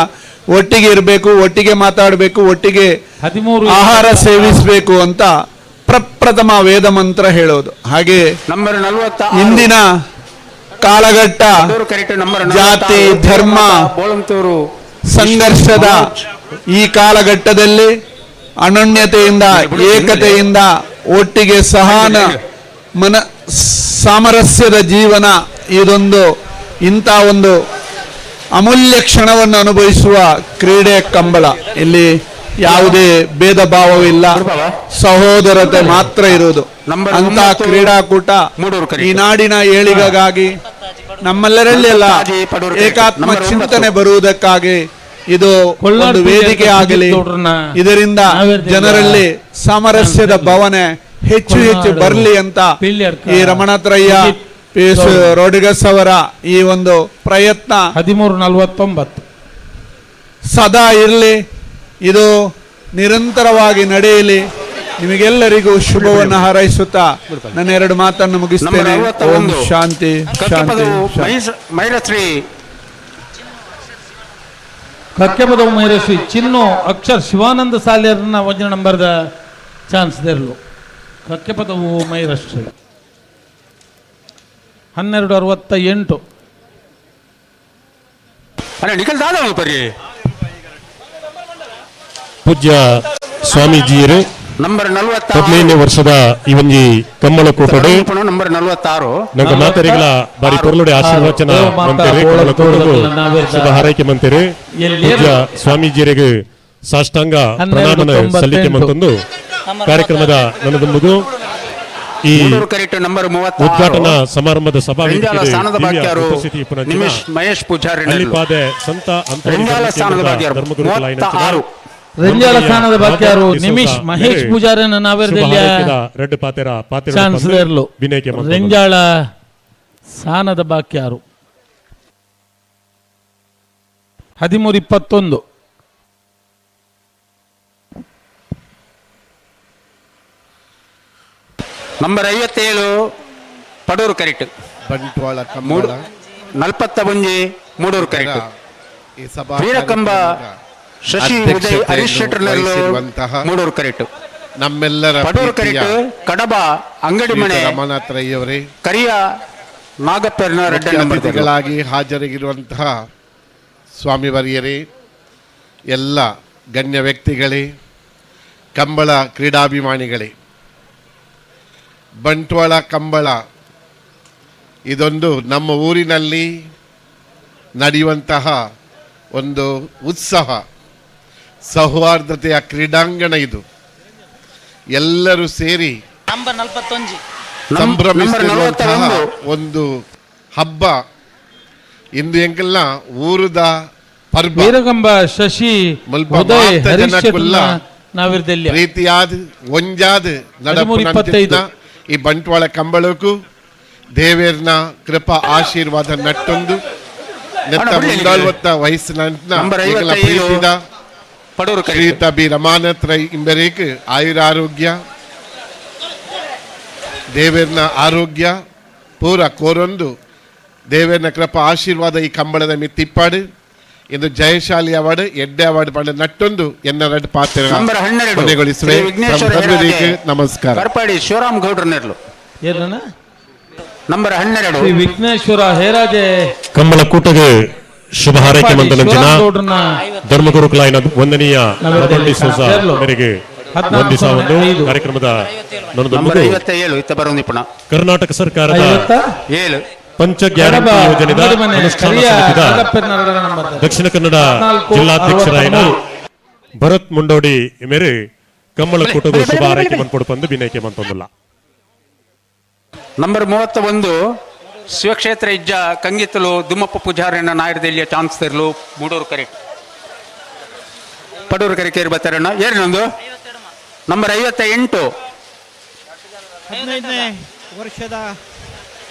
ಒಟ್ಟಿಗೆ ಇರಬೇಕು, ಒಟ್ಟಿಗೆ ಮಾತಾಡಬೇಕು, ಒಟ್ಟಿಗೆ 13 ಆಹಾರ ಸೇವಿಸಬೇಕು ಅಂತ ಪ್ರಪ್ರಥಮ ವೇದ ಮಂತ್ರ ಹೇಳೋದು. ಹಾಗೆ ನಂಬರ್ 46 ಇಂದಿನ ಕಾಲಘಟ್ಟ ಜಾತಿ ಧರ್ಮ ಸಂಘರ್ಷದ ಈ ಕಾಲಘಟ್ಟದಲ್ಲಿ ಅನನ್ಯತೆಯಿಂದ ಏಕತೆಯಿಂದ ಒಟ್ಟಿಗೆ ಸಹನ ಮನ ಸಾಮರಸ್ಯದ ಜೀವನ ಇದೊಂದು ಇಂಥ ಒಂದು ಅಮೂಲ್ಯ ಕ್ಷಣವನ್ನು ಅನುಭವಿಸುವ ಕ್ರೀಡೆ ಕಂಬಳ. ಇಲ್ಲಿ ಯಾವುದೇ ಭೇದ ಭಾವವಿಲ್ಲ, ಸಹೋದರತೆ ಮಾತ್ರ ಇರುವುದು. ಅಂತ ಕ್ರೀಡಾಕೂಟ ಈ ನಾಡಿನ ಏಳಿಗೆಗಾಗಿ, ನಮ್ಮೆಲ್ಲರಲ್ಲಿ ಅಲ್ಲ ಏಕಾತ್ಮ ಚಿಂತನೆ ಬರುವುದಕ್ಕಾಗಿ ಇದು ಒಂದು ವೇದಿಕೆ ಆಗಲಿ. ಇದರಿಂದ ಜನರಲ್ಲಿ ಸಾಮರಸ್ಯದ ಭಾವನೆ ಹೆಚ್ಚು ಹೆಚ್ಚು ಬರಲಿ ಅಂತ ಈ ರಮಣಾತ್ರಯ್ಯ ಪಿ ಎಸ್ ರೋಡಿಗಸ್ ಅವರ ಈ ಒಂದು ಪ್ರಯತ್ನ 13:49 ಸದಾ ಇರಲಿ, ಇದು ನಿರಂತರವಾಗಿ ನಡೆಯಲಿ. ನಿಮಗೆಲ್ಲರಿಗೂ ಶುಭವನ್ನು ಹಾರೈಸುತ್ತಾ ನನ್ನ ಎರಡು ಮಾತನ್ನು ಮುಗಿಸ್ತೇನೆ. ಓಂ ಶಾಂತಿ ಶಾಂತಿ. ಮೈರಶ್ರೀ ಕಕ್ಕೆಪದವು ಮೈರಶ್ರೀ ಚಿನ್ನು ಅಕ್ಷರ್ ಶಿವಾನಂದ ಸಾಲಿಯರ್ನ ಒಂಜನ ನಂಬರ್ದ ಚಾನ್ಸ್ ದೇರ್ಲು. ಕಕ್ಕೆಪದವು ಮೈರಶ್ರೀ 12:68. ಅರೆ ನಿಖಲ್ ದಾದ ಪರಿ ಪೂಜ್ಯ ಸ್ವಾಮೀಜಿಯರು ನಂಬರ್ 15ನೇ ವರ್ಷದ ಈ ಒಂಜಿ ಕಮ್ಮಳ ಕೂಟಡು ನಂಬರ್ 46 ನಂಗೆ ಮಾತರಿಗಳ ಬಾರಿ ಪೊರ್ಲುಡೆ ಆಶೀರ್ವಚನ ಮಂತೆರೆ, ಕಮ್ಮಳ ಕೂಟಗು ಶುಭ ಹಾರೈಕೆ ಮಂತೆರೆ. ಪೂಜ್ಯ ಸ್ವಾಮೀಜಿಯರಿಗೆ ಸಾಷ್ಟಾಂಗ ಪ್ರಣಾಮನ ಸಲ್ಲಿಕೆ ಮಂತೊಂದು ಕಾರ್ಯಕ್ರಮದ ನನ್ನದೊಂಬುದು ಈ ಉದ್ಘಾಟನಾ ಸಮಾರಂಭದ ಸಭಾ ಮಹೇಶ್ ಪೂಜಾರಿ ಅಲ್ಲಿಪಾದೆ ಸಂತ ಧರ್ಮಗುರುಗಳ ರೆಂಜಾಲ ಸ್ಥಾನದ ಬಾಕ್ಯಾರು ನಿಮಿಷ್ ಮಹೇಶ್ ಪೂಜಾರಿ ರೆಂಜಾಳ ಸ್ಥಾನದ ಬಾಕ್ಯಾರು 13:21. ನಂಬರ್ 57 ಪಡೂರು ಕರೆಕ್ಟ್ ಬಂಟ್ವಾಳ ಕಂಬಳ 41 ಮೂಡೂರು ಕರೆಕ್ಟ್ ವೀರಕಂಬ ಶಶಿ ಉದಯ್ ಹರೀಶ್ ಶೆಟ್ಟರ್ ಮೂಡೂರು ಕರೆಕ್ಟ್ ನಮ್ಮೆಲ್ಲರ ಪಡೂರು ಕರೆಕ್ಟ್ ಕಡಬ ಅಂಗಡಿ ಮನೆ ರಮಣಾತ್ರಯ್ಯವರೇ ಕರಿಯ ನಾಗಪ್ಪನ ಅತಿಥಿಗಳಾಗಿ ಹಾಜರಿಗಿರುವಂತಹ ಸ್ವಾಮಿವರ್ಯರೇ, ಎಲ್ಲ ಗಣ್ಯ ವ್ಯಕ್ತಿಗಳೇ, ಕಂಬಳ ಕ್ರೀಡಾಭಿಮಾನಿಗಳೇ, ಬಂಟ್ವಾಳ ಕಂಬಳ ಇದೊಂದು ನಮ್ಮ ಊರಿನಲ್ಲಿ ನಡೆಯುವಂತಹ ಒಂದು ಉತ್ಸವ, ಸೌಹಾರ್ದತೆಯ ಕ್ರೀಡಾಂಗಣ ಇದು. ಎಲ್ಲರೂ ಸೇರಿ ಸಂಭ್ರಮಿಸುವಂತಹ ಒಂದು ಹಬ್ಬ ಇಂದು. ಎಂಕಲ್ನ ಊರದ ಪರ್ಬ ವೀರಗಂಬ ಶಶಿ ಪ್ರೀತಿಯಾದ ಒಂಜಾದ ನಡಪು ಈ ಬಂಟ್ವಾಳ ಕಂಬಳಕ್ಕೂ ದೇವೇರ್ನ ಕೃಪಾ ಆಶೀರ್ವಾದ ನಟ್ಟೊಂದು ನೆತ್ತ ಮುಂದಾಳ್ವತ್ತ ವಯಸ್ಸಿನ ಪ್ರೀತಿದ ಶ್ರೀಯುತ ಬಿ ರಮಾನಾಥ್ ರೈ ಇಂಬರೇಕ್ ಆಯುರಾರೋಗ್ಯ, ದೇವೇರ್ನ ಆರೋಗ್ಯ ಪೂರ ಕೋರೊಂದು ದೇವೇನ ಕೃಪಾ ಆಶೀರ್ವಾದ ಈ ಕಂಬಳದ ಮಿತ್ತಿಪ್ಪಾಡು ಎಂದು ಜಯಶಾಲಿ ಅವಾರ್ಡ್ ಎಡ್ಡೆ ಅವಾರ್ಡ್ ಪಂಡ ನಟ್ಟೊಂದು ಎನ್ನ ರಡ್ ಪಾತ್ರ ನಂಬರ್ 12 ಕೊನೆಗೊಳಿಸುವೆ. ಶ್ರೀ ವಿಘ್ನೇಶ್ವರ ಸರ್ವರಿಗೆ ಹೆರಾಜೆ, ನಮಸ್ಕಾರ. ಕರ್ಪಾಡಿ ಶಿವರಾಮ್ ಗೌಡ್ರ ನೆರಳು. ಏರನ? ನಂಬರ್ 12 ಶ್ರೀ ವಿಘ್ನೇಶ್ವರ ಹೇರಾಜೆ ಕಂಬಳ ಕೂಟಗೆ ಶುಭ ಹಾರೈಕೆ ಮಂದನಂಚಿನ ಶಿವರಾಮ್ ಗೌಡ್ರನ್ನ ಧರ್ಮಗುರುಕುಲಾಯಿನ ವಂದನೀಯ ನವೆರ್ದೆಲ್ಲಿ ರಮಣಿ ಸೋಸಾ ಸೇರ್ಲು. ಮೇರೆಗೆ 14 ವಂದಿಸ ಒಂದು ಐದು. ಕಾರ್ಯಕ್ರಮದ ನಂಬರ್ ನನ್ನದೊಂದು 57 ಇತ್ತ ಬರೋಂದಿಪ್ಪಣ ಕರ್ನಾಟಕ ಸರ್ಕಾರದ 7 ಪಂಚ ಗ್ಯಾರಂಟಿ ಕಡಬ ಯೋಜನೆದ ಅಂಗಡಿ ಮನೆ ಅನುಷ್ಠಾನ ಕರಿಯ ಸಮಿತಿದ ನಾಗಪ್ಪನವರ ನಂಬರ್. ದಕ್ಷಿಣ ಕನ್ನಡ 14, ಜಿಲ್ಲಾಧ್ಯಕ್ಷರಾಯಿನ 63. ಭರತ್ ಮುಂಡೋಡಿ ಮೇರೆ ಕಂಬಳ ಕೂಟಗೂ ಶುಭ ಹಾರೈಕೆ ಮನ್ಪೊಡು ಪಂದು ಬಿನೈಕೆ ಮಂತೊಂದುಲ್ಲ. ನಂಬರ್ 31 ಶಿವಕ್ಷೇತ್ರ ಇಜ್ಜ ಕಂಗಿತ್ತಲು ದುಮ್ಮಪ್ಪ ಪೂಜಾರಣ್ಣ ನಾಯರದೆಲ್ಲಿಯ ಚಾನ್ಸ್ ತೆರಲು ಮೂಡೂರು ಕರೆ ಪಡೂರು ಕರೆ ಕೇರಿ ಬರ್ತಾರಣ್ಣ. ಏರಿನೊಂದು ನಂಬರ್ 58 15ನೇ ವರ್ಷದ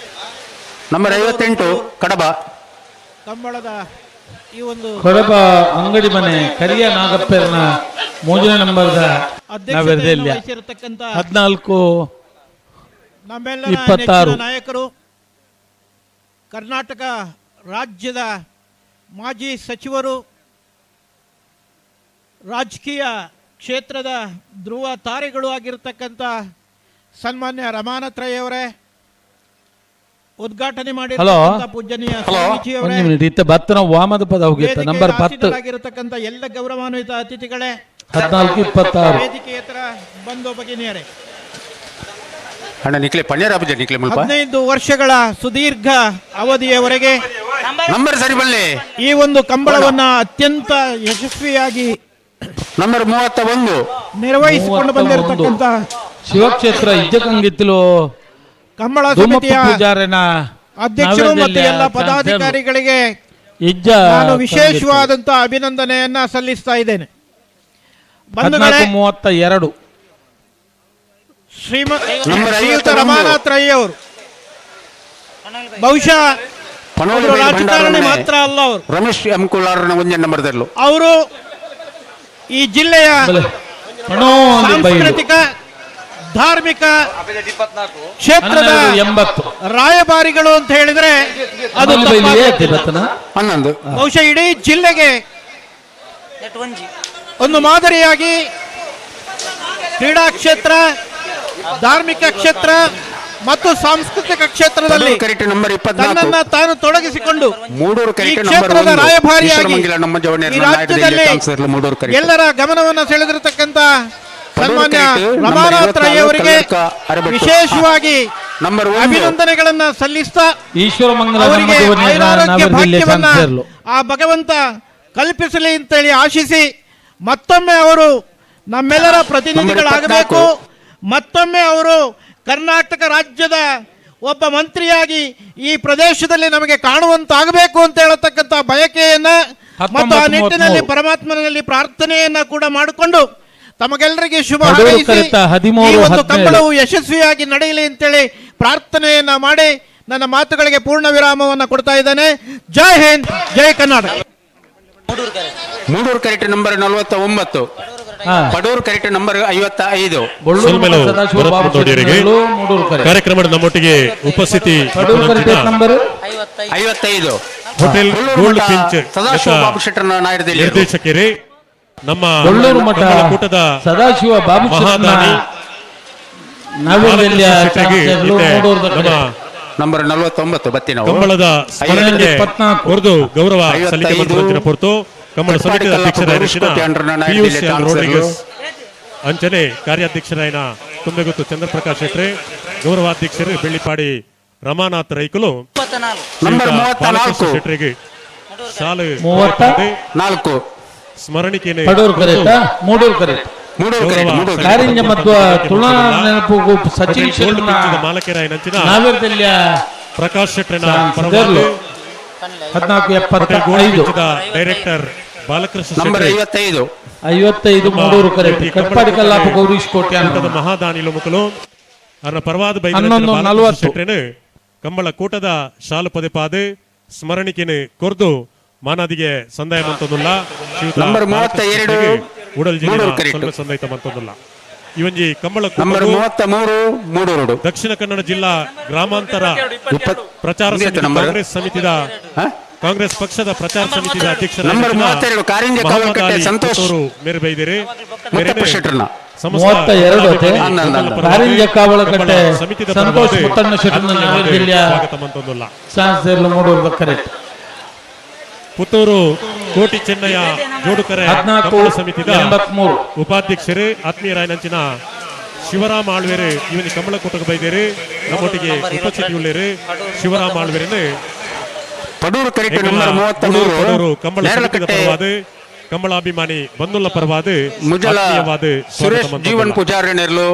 ನಂಬರ್ 58 ಕಡಬ ಕಂಬಳದ ಈ ಒಂದು ಕೊಡಬ ಅಂಗಡಿ ಮನೆ ಕರಿಯ ನಾಗಪ್ಪನ ಮೂರನೇ ನಂಬರ್ದ ಅಧ್ಯಕ್ಷತೆಯನ್ನು ನವೆರ್ದೆಲ್ಲಿಯ ವಹಿಸಿರತಕ್ಕಂಥ 14 ನಮ್ಮೆಲ್ಲರ 26. ನೆಚ್ಚಿನ ನಾಯಕರು, ಕರ್ನಾಟಕ ರಾಜ್ಯದ ಮಾಜಿ ಸಚಿವರು, ರಾಜಕೀಯ ಕ್ಷೇತ್ರದ ಧ್ರುವ ತಾರೆಗಳು ಆಗಿರತಕ್ಕಂಥ ಸನ್ಮಾನ್ಯ ರಮಾನಾಥ್ ರೈಯವರೇ, ಉದ್ಘಾಟನೆ ಹಲೋ ಮಾಡಿರ್ತಕ್ಕಂಥ ಪೂಜನೀಯ ಸ್ವಾಮೀಜಿಯವರೇ, ಒಂದು ಮಿನಿಟ್ ಇತ್ತ ಬತ್ತನ ವಾಮದ ಪದ ಹೋಗಿತ್ತ ನಂಬರ್ 10 ಆಸೀನರಾಗಿರತಕ್ಕಂಥ ಎಲ್ಲ ಗೌರವಾನ್ವಿತ ಅತಿಥಿಗಳೇ, 14 26. ವೇದಿಕೆಯೇತರ ಬಂಧು ಭಗಿನಿಯರೇ, ಅಣ್ಣ ನಿಕ್ಲೆ ಪಣ್ಯರಾಪುಜ ನಿಕ್ಲೆ ಮುಲ್ಪ 15 ವರ್ಷಗಳ ಸುದೀರ್ಘ ಅವಧಿಯವರೆಗೆ ನಂಬರ್ ಸರಿ ಬಲ್ಲಿ ಈ ಒಂದು ಕಂಬಳವನ್ನ ಅತ್ಯಂತ ಯಶಸ್ವಿಯಾಗಿ ನಂಬರ್ 31 ನಿರ್ವಹಿಸಿಕೊಂಡು ಬಂದಿರತಕ್ಕಂಥ ಶಿವಕ್ಷೇತ್ರ ಇಜ್ಜಕಂಗಿತ್ತಲು ಕಂಬಳ ದುಮ್ಮಪ್ಪ ಸಮಿತಿಯ ಪೂಜಾರನ ಅಧ್ಯಕ್ಷರು ಮತ್ತು ನವೆರ್ದೆಲ್ಲಿಯ ಎಲ್ಲ ಪದಾಧಿಕಾರಿಗಳಿಗೆ ಇಜ್ಜ ನಾನು ವಿಶೇಷವಾದಂತಹ ಅಭಿನಂದನೆಯನ್ನ ಸಲ್ಲಿಸ್ತಾ ಇದ್ದೇನೆ. ಬಂಧುಗಳೇ, 14 32. ನಂಬರ್ ಶ್ರೀಯುತ 51. ರಮಾನಾಥ್ ರೈ ಅವರು ಬಹುಶಃ ಪನೋಲಿ ಒಬ್ರು ರಾಜಕಾರಣಿ ಭಂಡಾರನೆ ಮಾತ್ರ ಅಲ್ಲ, ಅವರು ರಮೇಶ್ ಎಂ ಕುಲಾರನ ಒಂದೇ ನಂಬರ್ ತೆರಲು. ಅವರು ಈ ಜಿಲ್ಲೆಯ ಸಾಂಸ್ಕೃತಿಕ ಧಾರ್ಮಿಕ ಕ್ಷೇತ್ರದ 80. ರಾಯಭಾರಿಗಳು ಅಂತ ಹೇಳಿದ್ರೆ ಅದು ತಪ್ಪಾಗುವುದಿಲ್ಲ. 11 ಬಹುಶಃ ಇಡೀ ಜಿಲ್ಲೆಗೆ ಒಂದು ಮಾದರಿಯಾಗಿ ಕ್ರೀಡಾ ಕ್ಷೇತ್ರ, ಧಾರ್ಮಿಕ ಕ್ಷೇತ್ರ ಮತ್ತು ಸಾಂಸ್ಕೃತಿಕ ಕ್ಷೇತ್ರದಲ್ಲಿ ಪಡೂರು ಕರೆಕ್ಟ್ ನಂಬರ್ 24 ತನ್ನನ್ನ ತಾನು ತೊಡಗಿಸಿಕೊಂಡು ಮೂಡೂರು ಈ ಕರೆಕ್ಟ್ ನಂಬರ್ ಕ್ಷೇತ್ರದ 1 ರಾಯಭಾರಿಯಾಗಿ ಈಶ್ವರಮಂಗಿಲ ನಮ್ಮ ಜವಣ್ಯರ ಈ ನಾಯಕರಲ್ಲಿ ರಾಜ್ಯದಲ್ಲಿ ಚಾನ್ಸ್ ಇರಲು ಮೂಡೂರು ಕರೆಕ್ಟ್ ಎಲ್ಲರ ಗಮನವನ್ನು ಸೆಳೆದಿರತಕ್ಕಂತ ಪಡೂರು ಸನ್ಮಾನ್ಯ ಕರೆಕ್ಟ್ ನಂಬರ್ ರಮಾನಾಥ್ ರೈ 24 ಅವರಿಗೆ ಕಲ್ಲಡ್ಕ ಅರಬೆಟ್ಟು. ವಿಶೇಷವಾಗಿ ನಂಬರ್ 1 ಅಭಿನಂದನೆಗಳನ್ನ ಸಲ್ಲಿಸ್ತಾ ಈಶ್ವರ ಮಂಗಲ ಅವರಿಗೆ ಆಯುರಾರೋಗ್ಯ ನವೆರ್ದೆಲ್ಲಿಯ ಭಾಗ್ಯವನ್ನ ಚಾನ್ಸರ್ಲು ಆ ಭಗವಂತ ಕಲ್ಪಿಸಲಿ ಅಂತೇಳಿ ಆಶಿಸಿ ಮತ್ತೊಮ್ಮೆ ಅವರು ನಮ್ಮೆಲ್ಲರ ಪ್ರತಿನಿಧಿಗಳಾಗಬೇಕು. ಮತ್ತೊಮ್ಮೆ ಅವರು ಕರ್ನಾಟಕ ರಾಜ್ಯದ ಒಬ್ಬ ಮಂತ್ರಿಯಾಗಿ ಈ ಪ್ರದೇಶದಲ್ಲಿ ನಮಗೆ ಕಾಣುವಂತಾಗಬೇಕು ಅಂತ ಹೇಳತಕ್ಕಂಥ ಬಯಕೆಯನ್ನ ಮತ್ತು ಆ 19 ನಿಟ್ಟಿನಲ್ಲಿ 33. ಪರಮಾತ್ಮನಲ್ಲಿ ಪ್ರಾರ್ಥನೆಯನ್ನ ಕೂಡ ಮಾಡಿಕೊಂಡು ತಮಗೆಲ್ಲರಿಗೆ ಶುಭ ಪಡೂರು ಹಾರೈಸಿ ಕರೆತ 13, ಈ ಒಂದು 17. ಕಂಬಳವು ಯಶಸ್ವಿಯಾಗಿ ನಡೆಯಲಿ ಅಂತೇಳಿ ಪ್ರಾರ್ಥನೆಯನ್ನ ಮಾಡಿ ನನ್ನ ಮಾತುಗಳಿಗೆ ಪೂರ್ಣ ವಿರಾಮವನ್ನು ಕೊಡ್ತಾ ಇದ್ದೇನೆ. ಜೈ ಹಿಂದ್, ಜೈ Karnataka. Moodur correct number 49 Padur correct number 55 Bollur ಸೊಲ್ಮೆಲು ಸದಾಶಿವ ಭರತ್ ಬಾಬು ಮುಂಡೋಡಿಯವರಿಗೆ ಶೆಟ್ಟರು ಮೂಡೂರು ಕರೆ. ಕಾರ್ಯಕ್ರಮದ ನಮ್ಮೊಟ್ಟಿಗೆ ಉಪಸ್ಥಿತಿ ಪಡೂರು correct number 55 hotel Bollur gold ಮಠ ಪಿಂಚ್ ಸದಾಶಿವ ಬಾಬು ಶೆಟ್ಟರ್ನ ನಾಯರದಲ್ಲಿ ನಿರ್ದೇಶಕರೇ, ನಮ್ಮ ಬೊಳ್ಳೂರು ಮಠ ಕಮಲ ಕೂಟದ ಸದಾಶಿವ ಬಾಬು ಶೆಟ್ಟರ್ನ ಮಹಾದಾನಿ ನವೆರ್ದೆಲ್ಲಿಯ ಬಾಲಕೃಷ್ಣ ಶೆಟ್ಟಿಗೆ ಚಾನ್ಸರ್ಲು ಇತ್ತೆ ಮೂಡೂರು ನಮ್ಮ ನಂಬರ್ 49 ಬತ್ತಿ ನಾವು ಕಂಬಳದ ಸ್ಮರಣೆಗೆ 24. ಕೊರೆದು ಗೌರವ 55 ಸಲ್ಲಿಕೆ ಮಾಡುವಂತಿನ ಹೊರತು ಕಂಬಳ ಸಮಿತಿಯ ಅಧ್ಯಕ್ಷರಾದ ಪಿಯೂಷ್ ಎಲ್ ರೋಡ್ರಿಗಸ್, ಅಂಚನೆ ಕಾರ್ಯಾಧ್ಯಕ್ಷರಾಯನ ತುಂಬೆಗುತ್ತು ಚಂದ್ರಪ್ರಕಾಶ್ ಶೆಟ್ರೆ, ಗೌರವಾಧ್ಯಕ್ಷರು ಬೆಳ್ಳಿಪಾಡಿ ರಮಾನಾಥ್ ರೈಕುಲು, ನಂಬರ್ ಶ್ರೀಯುತ ಬಾಲಕೃಷ್ಣ 34. ಶೆಟ್ಟರಿಗೆ ಶಾಲು 34 ಸ್ಮರಣಿಕೆಯನ್ನು ಪಡೂರು ಕರೆತ ಮೂಡೂರು ಕರೆತ ಮೂಡೂರು ಕರೆಕ್ಟ್ ಮೂಡೂರು ಕರೆಕ್ಟ್. ಕಾರಿಂಜ ಮತ್ತು ತುಳಾ ನೆನಪು ಸಚಿನ್ ಗೋಲ್ಡ್ ಶೆಟ್ಟರ್ನ ಪಿಂಚದ ಮಾಲಕರಾಯನಂಚಿನ ನಾವೆರ್ದೆಲ್ಲಿಯ ಪ್ರಕಾಶ್ ಶೆಟ್ಟರನ ಚಾನ್ಸರ್ಲು ಪರವಾಗಿ 14 hotel gold 75. ಪಿಂಚದ director Balakrishna number ಶೆಟ್ರೆ 55 55 ನಮ್ಮ ಮೂಡೂರು ಕರೆಕ್ಟ್ ಈ ಕಂಬಳ ಕಟ್ಪಾಡಿ ಕಲ್ಲಾಪ ಕೂಟದ ಗೌರೀಶ್ ಕೋಟ್ಯಾನ್ ಕೂಟದ ಮಹಾದಾನಿಲು ಮುಕುಲು ಅವರ ಪರವಾದ 11:40. ಶೆಟ್ರೇನು ಕಂಬಳ ಕೂಟದ ಶಾಲು ಪದೇ ಪಾದೆ ಸ್ಮರಣಿಕೆನು ಕೊರ್ದು ಮಾನಾದಿಗೆ ಸಂದಾಯ ಮಂತೊಂದುಲ್ಲ. ಶ್ರೀಯುತ ನಂಬರ್ ಬಾಲಕೃಷ್ಣ 32 ಶೆಟ್ರಿಗೆ ಉಡಲ್ ಜಿಲ್ಲೆಯ ಮೂಡೂರು ಕರೆಕ್ಟ್. ಸ್ವಲ್ಪ ಸಂದಾಯಿತ ಮಂತೊಂದುಲ್ಲ. ಇವಂಜಿ ಕಂಬಳ ನಂಬರ್ 33 ಮೂಡೂರುಡು ದಕ್ಷಿಣ ಕನ್ನಡ ಜಿಲ್ಲಾ ಗ್ರಾಮಾಂತರ ಪ್ರಚಾರ ಸಮಿತಿ ಕಾಂಗ್ರೆಸ್ ಸಮಿತಿದ ಕಾಂಗ್ರೆಸ್ ಪಕ್ಷದ ಪ್ರಚಾರ ಸಮಿತಿಯ ಅಧ್ಯಕ್ಷರ ನಂಬರ್ 32 ಕಾರಿಂಜ ಕಾವಲ್ಕಟ್ಟೆ ಸಂತೋಷ್ ಮೇರೆ ಬೈದಿರಿ. 32 ಕಾರಿಂಜ ಕಾವಲಕಟ್ಟೆ ಸಂತೋಷ್ ಮುತ್ತಣ್ಣ ಶೆಟ್ಟರ್ನ ಜಿಲ್ಲೆಯ ಚಾನ್ಸಲರ್ ಮೂಡೂರು ಕರೆಕ್ಟ್. ಪುತ್ತೂರು ಕೋಟಿ ಚೆನ್ನಯ್ಯ ಜೋಡುಕರೆ 14 ಸಮಿತಿದ 83 ಉಪಾಧ್ಯಕ್ಷರು ಆತ್ಮೀಯರಾಯನಂಚಿನ ಶಿವರಾಮ ಆಳ್ವೇರು ಇವನಿ ಕಮಲಕೂಟಕ್ಕೆ ಬೈದೇರು ನಮ್ಮೊಟ್ಟಿಗೆ ಉಪಸ್ಥಿತಿ ಉಳ್ಳೇರು ಶಿವರಾಮ ಆಳ್ವೇರನ್ನು ಪಡೂರು ಕರೆಕ್ಟ್ ನಂಬರ್ 33 ಕಂಬಳ ಸಮಿತಿದ ಪರವಾದ ಕಂಬಳಾಭಿಮಾನಿ ಬಂದುಲ್ಲ ಪರವಾದ ಮುಜಲ ಸುರೇಶ್ ಜೀವನ್ ಪೂಜಾರಿ ನೆರ್ಲು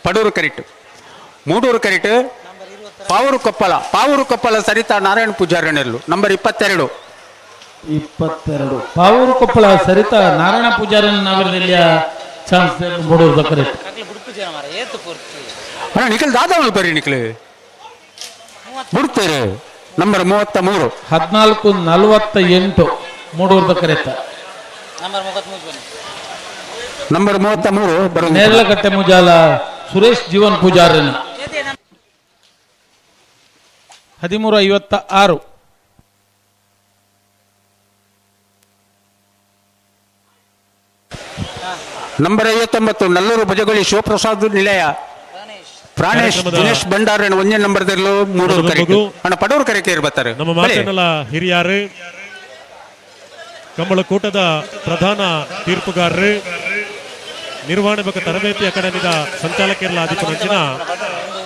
ಪಡೂರು ಕರೆಕ್ಟ್. ಮೂಡೂರು ಕರೆಕ್ಟ್ ಪಾವೂರು ಕೊಪ್ಪಳ, ಪಾವೂರು ಕೊಪ್ಪಳ ಸರಿತಾ ನಾರಾಯಣ ಪೂಜಾರಿ ನೆರ್ಲು ನಂಬರ್ 22. 22 ಪಾವೂರು ಕೊಪ್ಪಳ ಸರಿತಾ ನಾರಾಯಣ ಪೂಜಾರಿ ನಗರದಲ್ಲಿ ಚಾನ್ಸ್ ಮೂಡೂರು ಕರೆಕ್ಟ್. ಅಣ್ಣ ನಿಖಲ್ ದಾದಾ ಬರ್ರಿ ನಿಖಲ್ ಬಿಡ್ತೇರೆ ನಂಬರ್ 33. 14:48 ಮೂಡೂರ್ದ ಕರೆತ. ನಂಬರ್ 33 ನೇರಳಕಟ್ಟೆ ಮುಜಾಲ ಸುರೇಶ್ ಜೀವನ್ ಪೂಜಾರನ. 13:56. ನಂಬರ್ 59 ನಲ್ಲೂರು ಭಜಗೊಳ್ಳಿ ಶಿವಪ್ರಸಾದ್ ನಿಲಯ ಪ್ರಾಣೇಶ್ ದಿನೇಶ್ ಭಂಡಾರ ಒಂದೇ ನಂಬರ್ ಮೂಡೂರು ಕರೆಕ್ಟ್. ಅಣ್ಣ ಪಡೂರು ಕರೆಕ್ಟ್ ಇರ್ಬತ್ತಾರೆ. ನಮ್ಮ ಮಾತನ್ನಲ್ಲ ಹಿರಿಯಾರು ಕಂಬಳಕೂಟದ ಪ್ರಧಾನ ತೀರ್ಪುಗಾರರು ನಿರ್ವಹಣೆ ಬಕ ತರಬೇತಿ ಅಕಾಡೆಮಿದ ಸಂಚಾಲಕರಲ್ಲ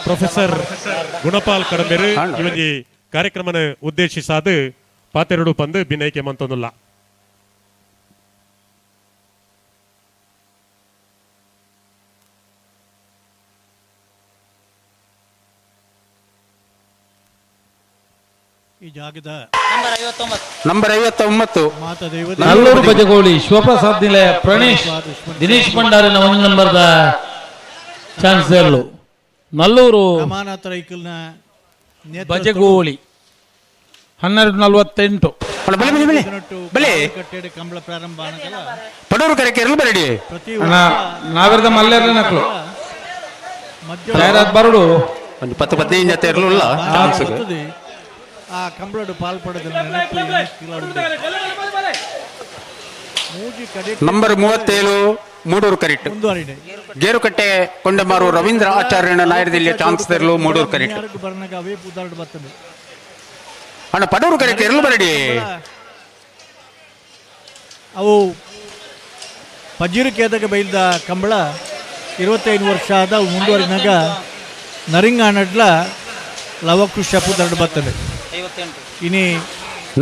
ಪ್ರೊಫೆಸರ್ ಗುಣಪಾಲ್ ಕಡಂಬೆರು ಇವೊಂಜಿ ಕಾರ್ಯಕ್ರಮನ ಉದ್ದೇಶಿಸಾದ ಪಾತೆರಡು ಪಂದು ಬಿನೈಕೆ ಮಂತೊಂದುಲ್ಲ. ಈ ಜಾಗದ ನಂಬರ್ 59 ನಲ್ಲೂರು ಬಜಗೋಳಿ ಶಿವಪ್ರಸಾದ್ ನಿಲಯ ಪ್ರಣೇಶ್ ದಿನೇಶ್ ಭಂಡಾರಿನ ಒಂದು ನಂಬರ್ದ ಚಾನ್ಸಲರ್ ನಲ್ಲೂರು ಬಜಗೋಳಿ 12:48. ಕಂಬಳ ಪ್ರಾರಂಭ ಪಡೂರು ಕರೆಕ್ಕೆ ಬರಡಿ ನಾವಿರದ ಮಲ್ಲೇರ್ನ ನಕಲು ತಯಾರಾದ ಬರಡು ಒಂದು 10 15 ಜೊತೆ ಇರಲಿಲ್ಲ. ಆ ಕಂಬಳಡು ಪಾಲ್ಪಡದ ನಂಬರ್ 37 ಮೂಡೂರು ಕರೆಕ್ಟ್. ಗೇರುಕಟ್ಟೆ ಕೊಂಡಮಾರು ರವೀಂದ್ರ ಆಚಾರ್ಯನ ನಾಯರದಲ್ಲಿ ಚಾನ್ಸ್ ತೆರಲು ಮೂಡೂರು ಕರೆಕ್ಟ್. ಅಣ್ಣ ಪಡೂರು ಕರೆಕ್ಟ್ ಇರಲು ಬರಡಿ. ಅವು ಪಜ್ಜಿರು ಕೇದಗ ಬೈಲ್ದ ಕಂಬಳ 25 ವರ್ಷ ಆದ ಮುಂದುವರಿನಾಗ ನರಿಂಗಾನಡ್ಲ ಲವಕುಶ ಪುದರ್ಡು ಬರ್ತದೆ. ಇನಿ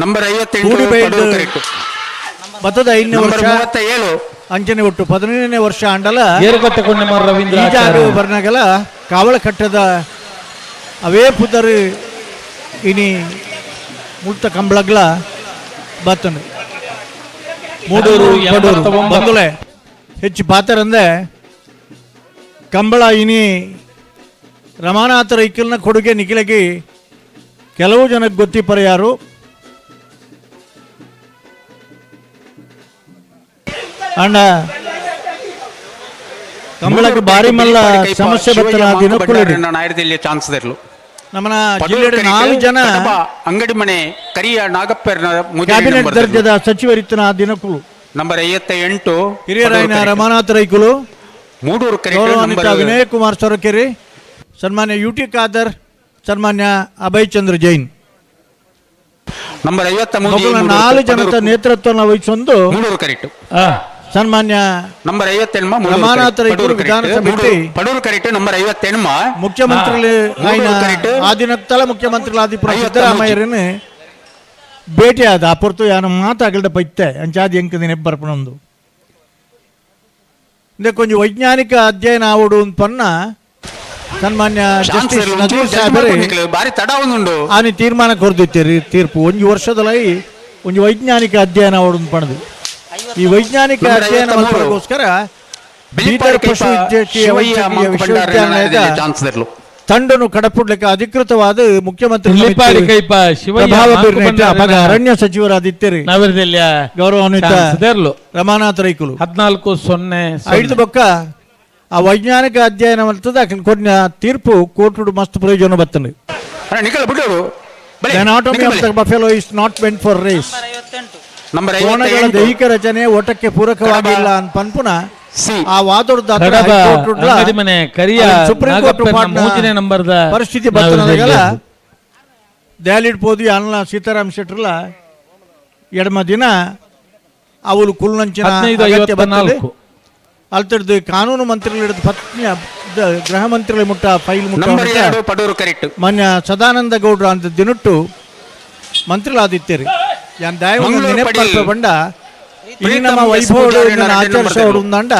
ನಂಬರ್ 58 ಬತ್ತದ 5ನೇ ವರ್ಷ ಅಂಚನೆ ಒಟ್ಟು 15ನೇ ವರ್ಷ ಆಂಡಲ ರವೀಂದ್ರ ಬರ್ನಾಗಲ ಕಾವಳ ಕಟ್ಟದ ಅವೇ ಪುದರ್ ಇನಿ ಮುಳ್ತ ಕಂಬಳಗ್ಲ ಬತ್ತನು ಮೂಡೂರು ಪಡೂರು ಬಂದುಲೆ ಹೆಚ್ಚು ಪಾತರಂದೆ ಕಂಬಳ ಇನಿ ರಮಾನಾಥ ರೈಕಲ್ನ ಕೊಡುಗೆ ನಿಖಿಲಗಿ ಕೆಲವು ಜನಕ್ಕೆ ಗೊತ್ತಿಪ್ಪರ ಯಾರು ಅಣ್ಣ ಕಂಬಳಕ್ಕೆ ಬಾರಿ ಮಲ್ಲ ಸಮಸ್ಯೆ ಬತ್ತಲ ದಿನಕ್ಕುಳಿಡಿ ನಮ್ಮನ ಜಿಲ್ಲೆಯ 4 ಜನ ಅಂಗಡಿ ಮನೆ ಕರಿಯ ನಾಗಪ್ಪರ ಕ್ಯಾಬಿನೆಟ್ ದರ್ಜದ ಸಚಿವರಿತ್ತನ ದಿನಕ್ಕುಳು ನಂಬರ್ 58 ಹಿರಿಯರಾಯನ ರಮಾನಾಥ ರೈಕುಲು, ಮೂಡೂರು ಗೌರವಾನ್ವಿತ ವಿನಯ್ ಕುಮಾರ್ ಸೊರಕೆರೆ, ಸನ್ಮಾನ್ಯ ಯು ಟಿ ಖಾದರ್, ಸನ್ಮಾನ್ಯ ಅಭಯ್ ಚಂದ್ರ ಜೈನ್. ನಂಬರ್ 53 4 ಜನದ ನೇತೃತ್ವವನ್ನು ವಹಿಸೊಂದು ಸನ್ಮಾನ್ಯ ನಂಬರ್ 58 ರಮಾನಾಥ ರೈಕುಲು ವಿಧಾನಸಭೆ ಪಡೂರು ಕರೆಕ್ಟ್ ನಂಬರ್ 58 ಮುಖ್ಯಮಂತ್ರಿ ಆ ದಿನಕ್ಕಲ ಮುಖ್ಯಮಂತ್ರಿಗಳಾದ ಸಿದ್ದರಾಮಯ್ಯರನ್ನು ಭೇಟಿಯಾದ ಆ ಪೊರ್ತು ಯಾನ ಮಾತಾಗಲ್ಡ ಪೈತೆ ಅಂಚಾದಿ ಎಂಕ ದಿನ ಬರ್ಪಣೊಂದು ಇಂದೇ ಕೊಂಚ ವೈಜ್ಞಾನಿಕ ಅಧ್ಯಯನ ಆವಡು ಪನ್ನ ಸನ್ಮಾನ್ಯ ಜಸ್ಟಿಸ್ ನಜೀರ್ ಸಾಹೇಬರೇ ಬಾರಿ ತಡ ಒಂದುಂಡು ಆನಿ ತೀರ್ಮಾನ ಕೊರ್ದಿತ್ತೀರಿ ತೀರ್ಪು ಒಂಜಿ ವರ್ಷದಲ್ಲಿ ಒಂಜಿ ವೈಜ್ಞಾನಿಕ ಅಧ್ಯಯನ ಆವಡು ಪಣದು. ಈ ವೈಜ್ಞಾನಿಕ ಅಧ್ಯಯನ ಮಲ್ಪಗೋಸ್ಕರ ಬೀದರ್ ಪಶು ವೈದ್ಯಕೀಯ ವಿಶ್ವವಿದ್ಯಾಲಯದ ತಂಡನು ಕಡಪುಡ್ಲಿಕ್ಕೆ ಅಧಿಕೃತವಾದ ಮುಖ್ಯಮಂತ್ರಿ ಅರಣ್ಯ ಸಚಿವರಾದಿತ್ಯರಿ ಗೌರವಾನ್ವಿತ ರಮಾನಾಥ ರೈಕುಲು 14:05 ಐದು ಬೊಕ್ಕ ಆ ವೈಜ್ಞಾನಿಕ ಅಧ್ಯಯನ ಮಲ್ತದ ಅಕಲ್ ಕೊಡ್ನ ತೀರ್ಪು ಕೋರ್ಟುಡು ಮಸ್ತ್ ಪ್ರಯೋಜನ ಬತ್ತಂಡು. The anatomy of the buffalo is not meant for race. ಕೋಣಗಳ ದೈಹಿಕ ರಚನೆ ಓಟಕ್ಕೆ ಪೂರಕವಾಗಿಲ್ಲ ಅಂತ ಪನ್ಪುನ ಆ ವಾದೊಡ್ದು ಸುಪ್ರೀಂ ಕೋರ್ಟ್ ಪರಿಸ್ಥಿತಿ ಬತ್ತನದಾಗಲ ದಯಾಲಿಡ್ ಪೋದು ಅನ್ನ ಸೀತಾರಾಮ್ ಶೆಟ್ಟರ್ಲ ಎಡಮ ದಿನ ಅವಳು ಕುಲ್ನಂಚಿನ ಅಗತ್ಯ ಬರ್ತದೆ. ಅಲ್ತಡ್ದು ಕಾನೂನು ಮಂತ್ರಿಗಳು ಹಿಡಿದು ಪತ್ನಿ ಗೃಹ ಮಂತ್ರಿಗಳ ಮುಟ್ಟ ಫೈಲ್ ಮುಟ್ಟ ಮಾನ್ಯ ಸದಾನಂದ ಗೌಡ್ರ ಅಂತ ದಿನಟ್ಟು ಮಂತ್ರಿಗಳಾದಿತ್ತೇರಿ. ಯಾನ್ ದಯವನ್ನು ನೆನಪು ಬಂಡ ಇಲ್ಲಿ ನಮ್ಮ ವೈಭವ ಆಚರಿಸೋಡು ಅಂದ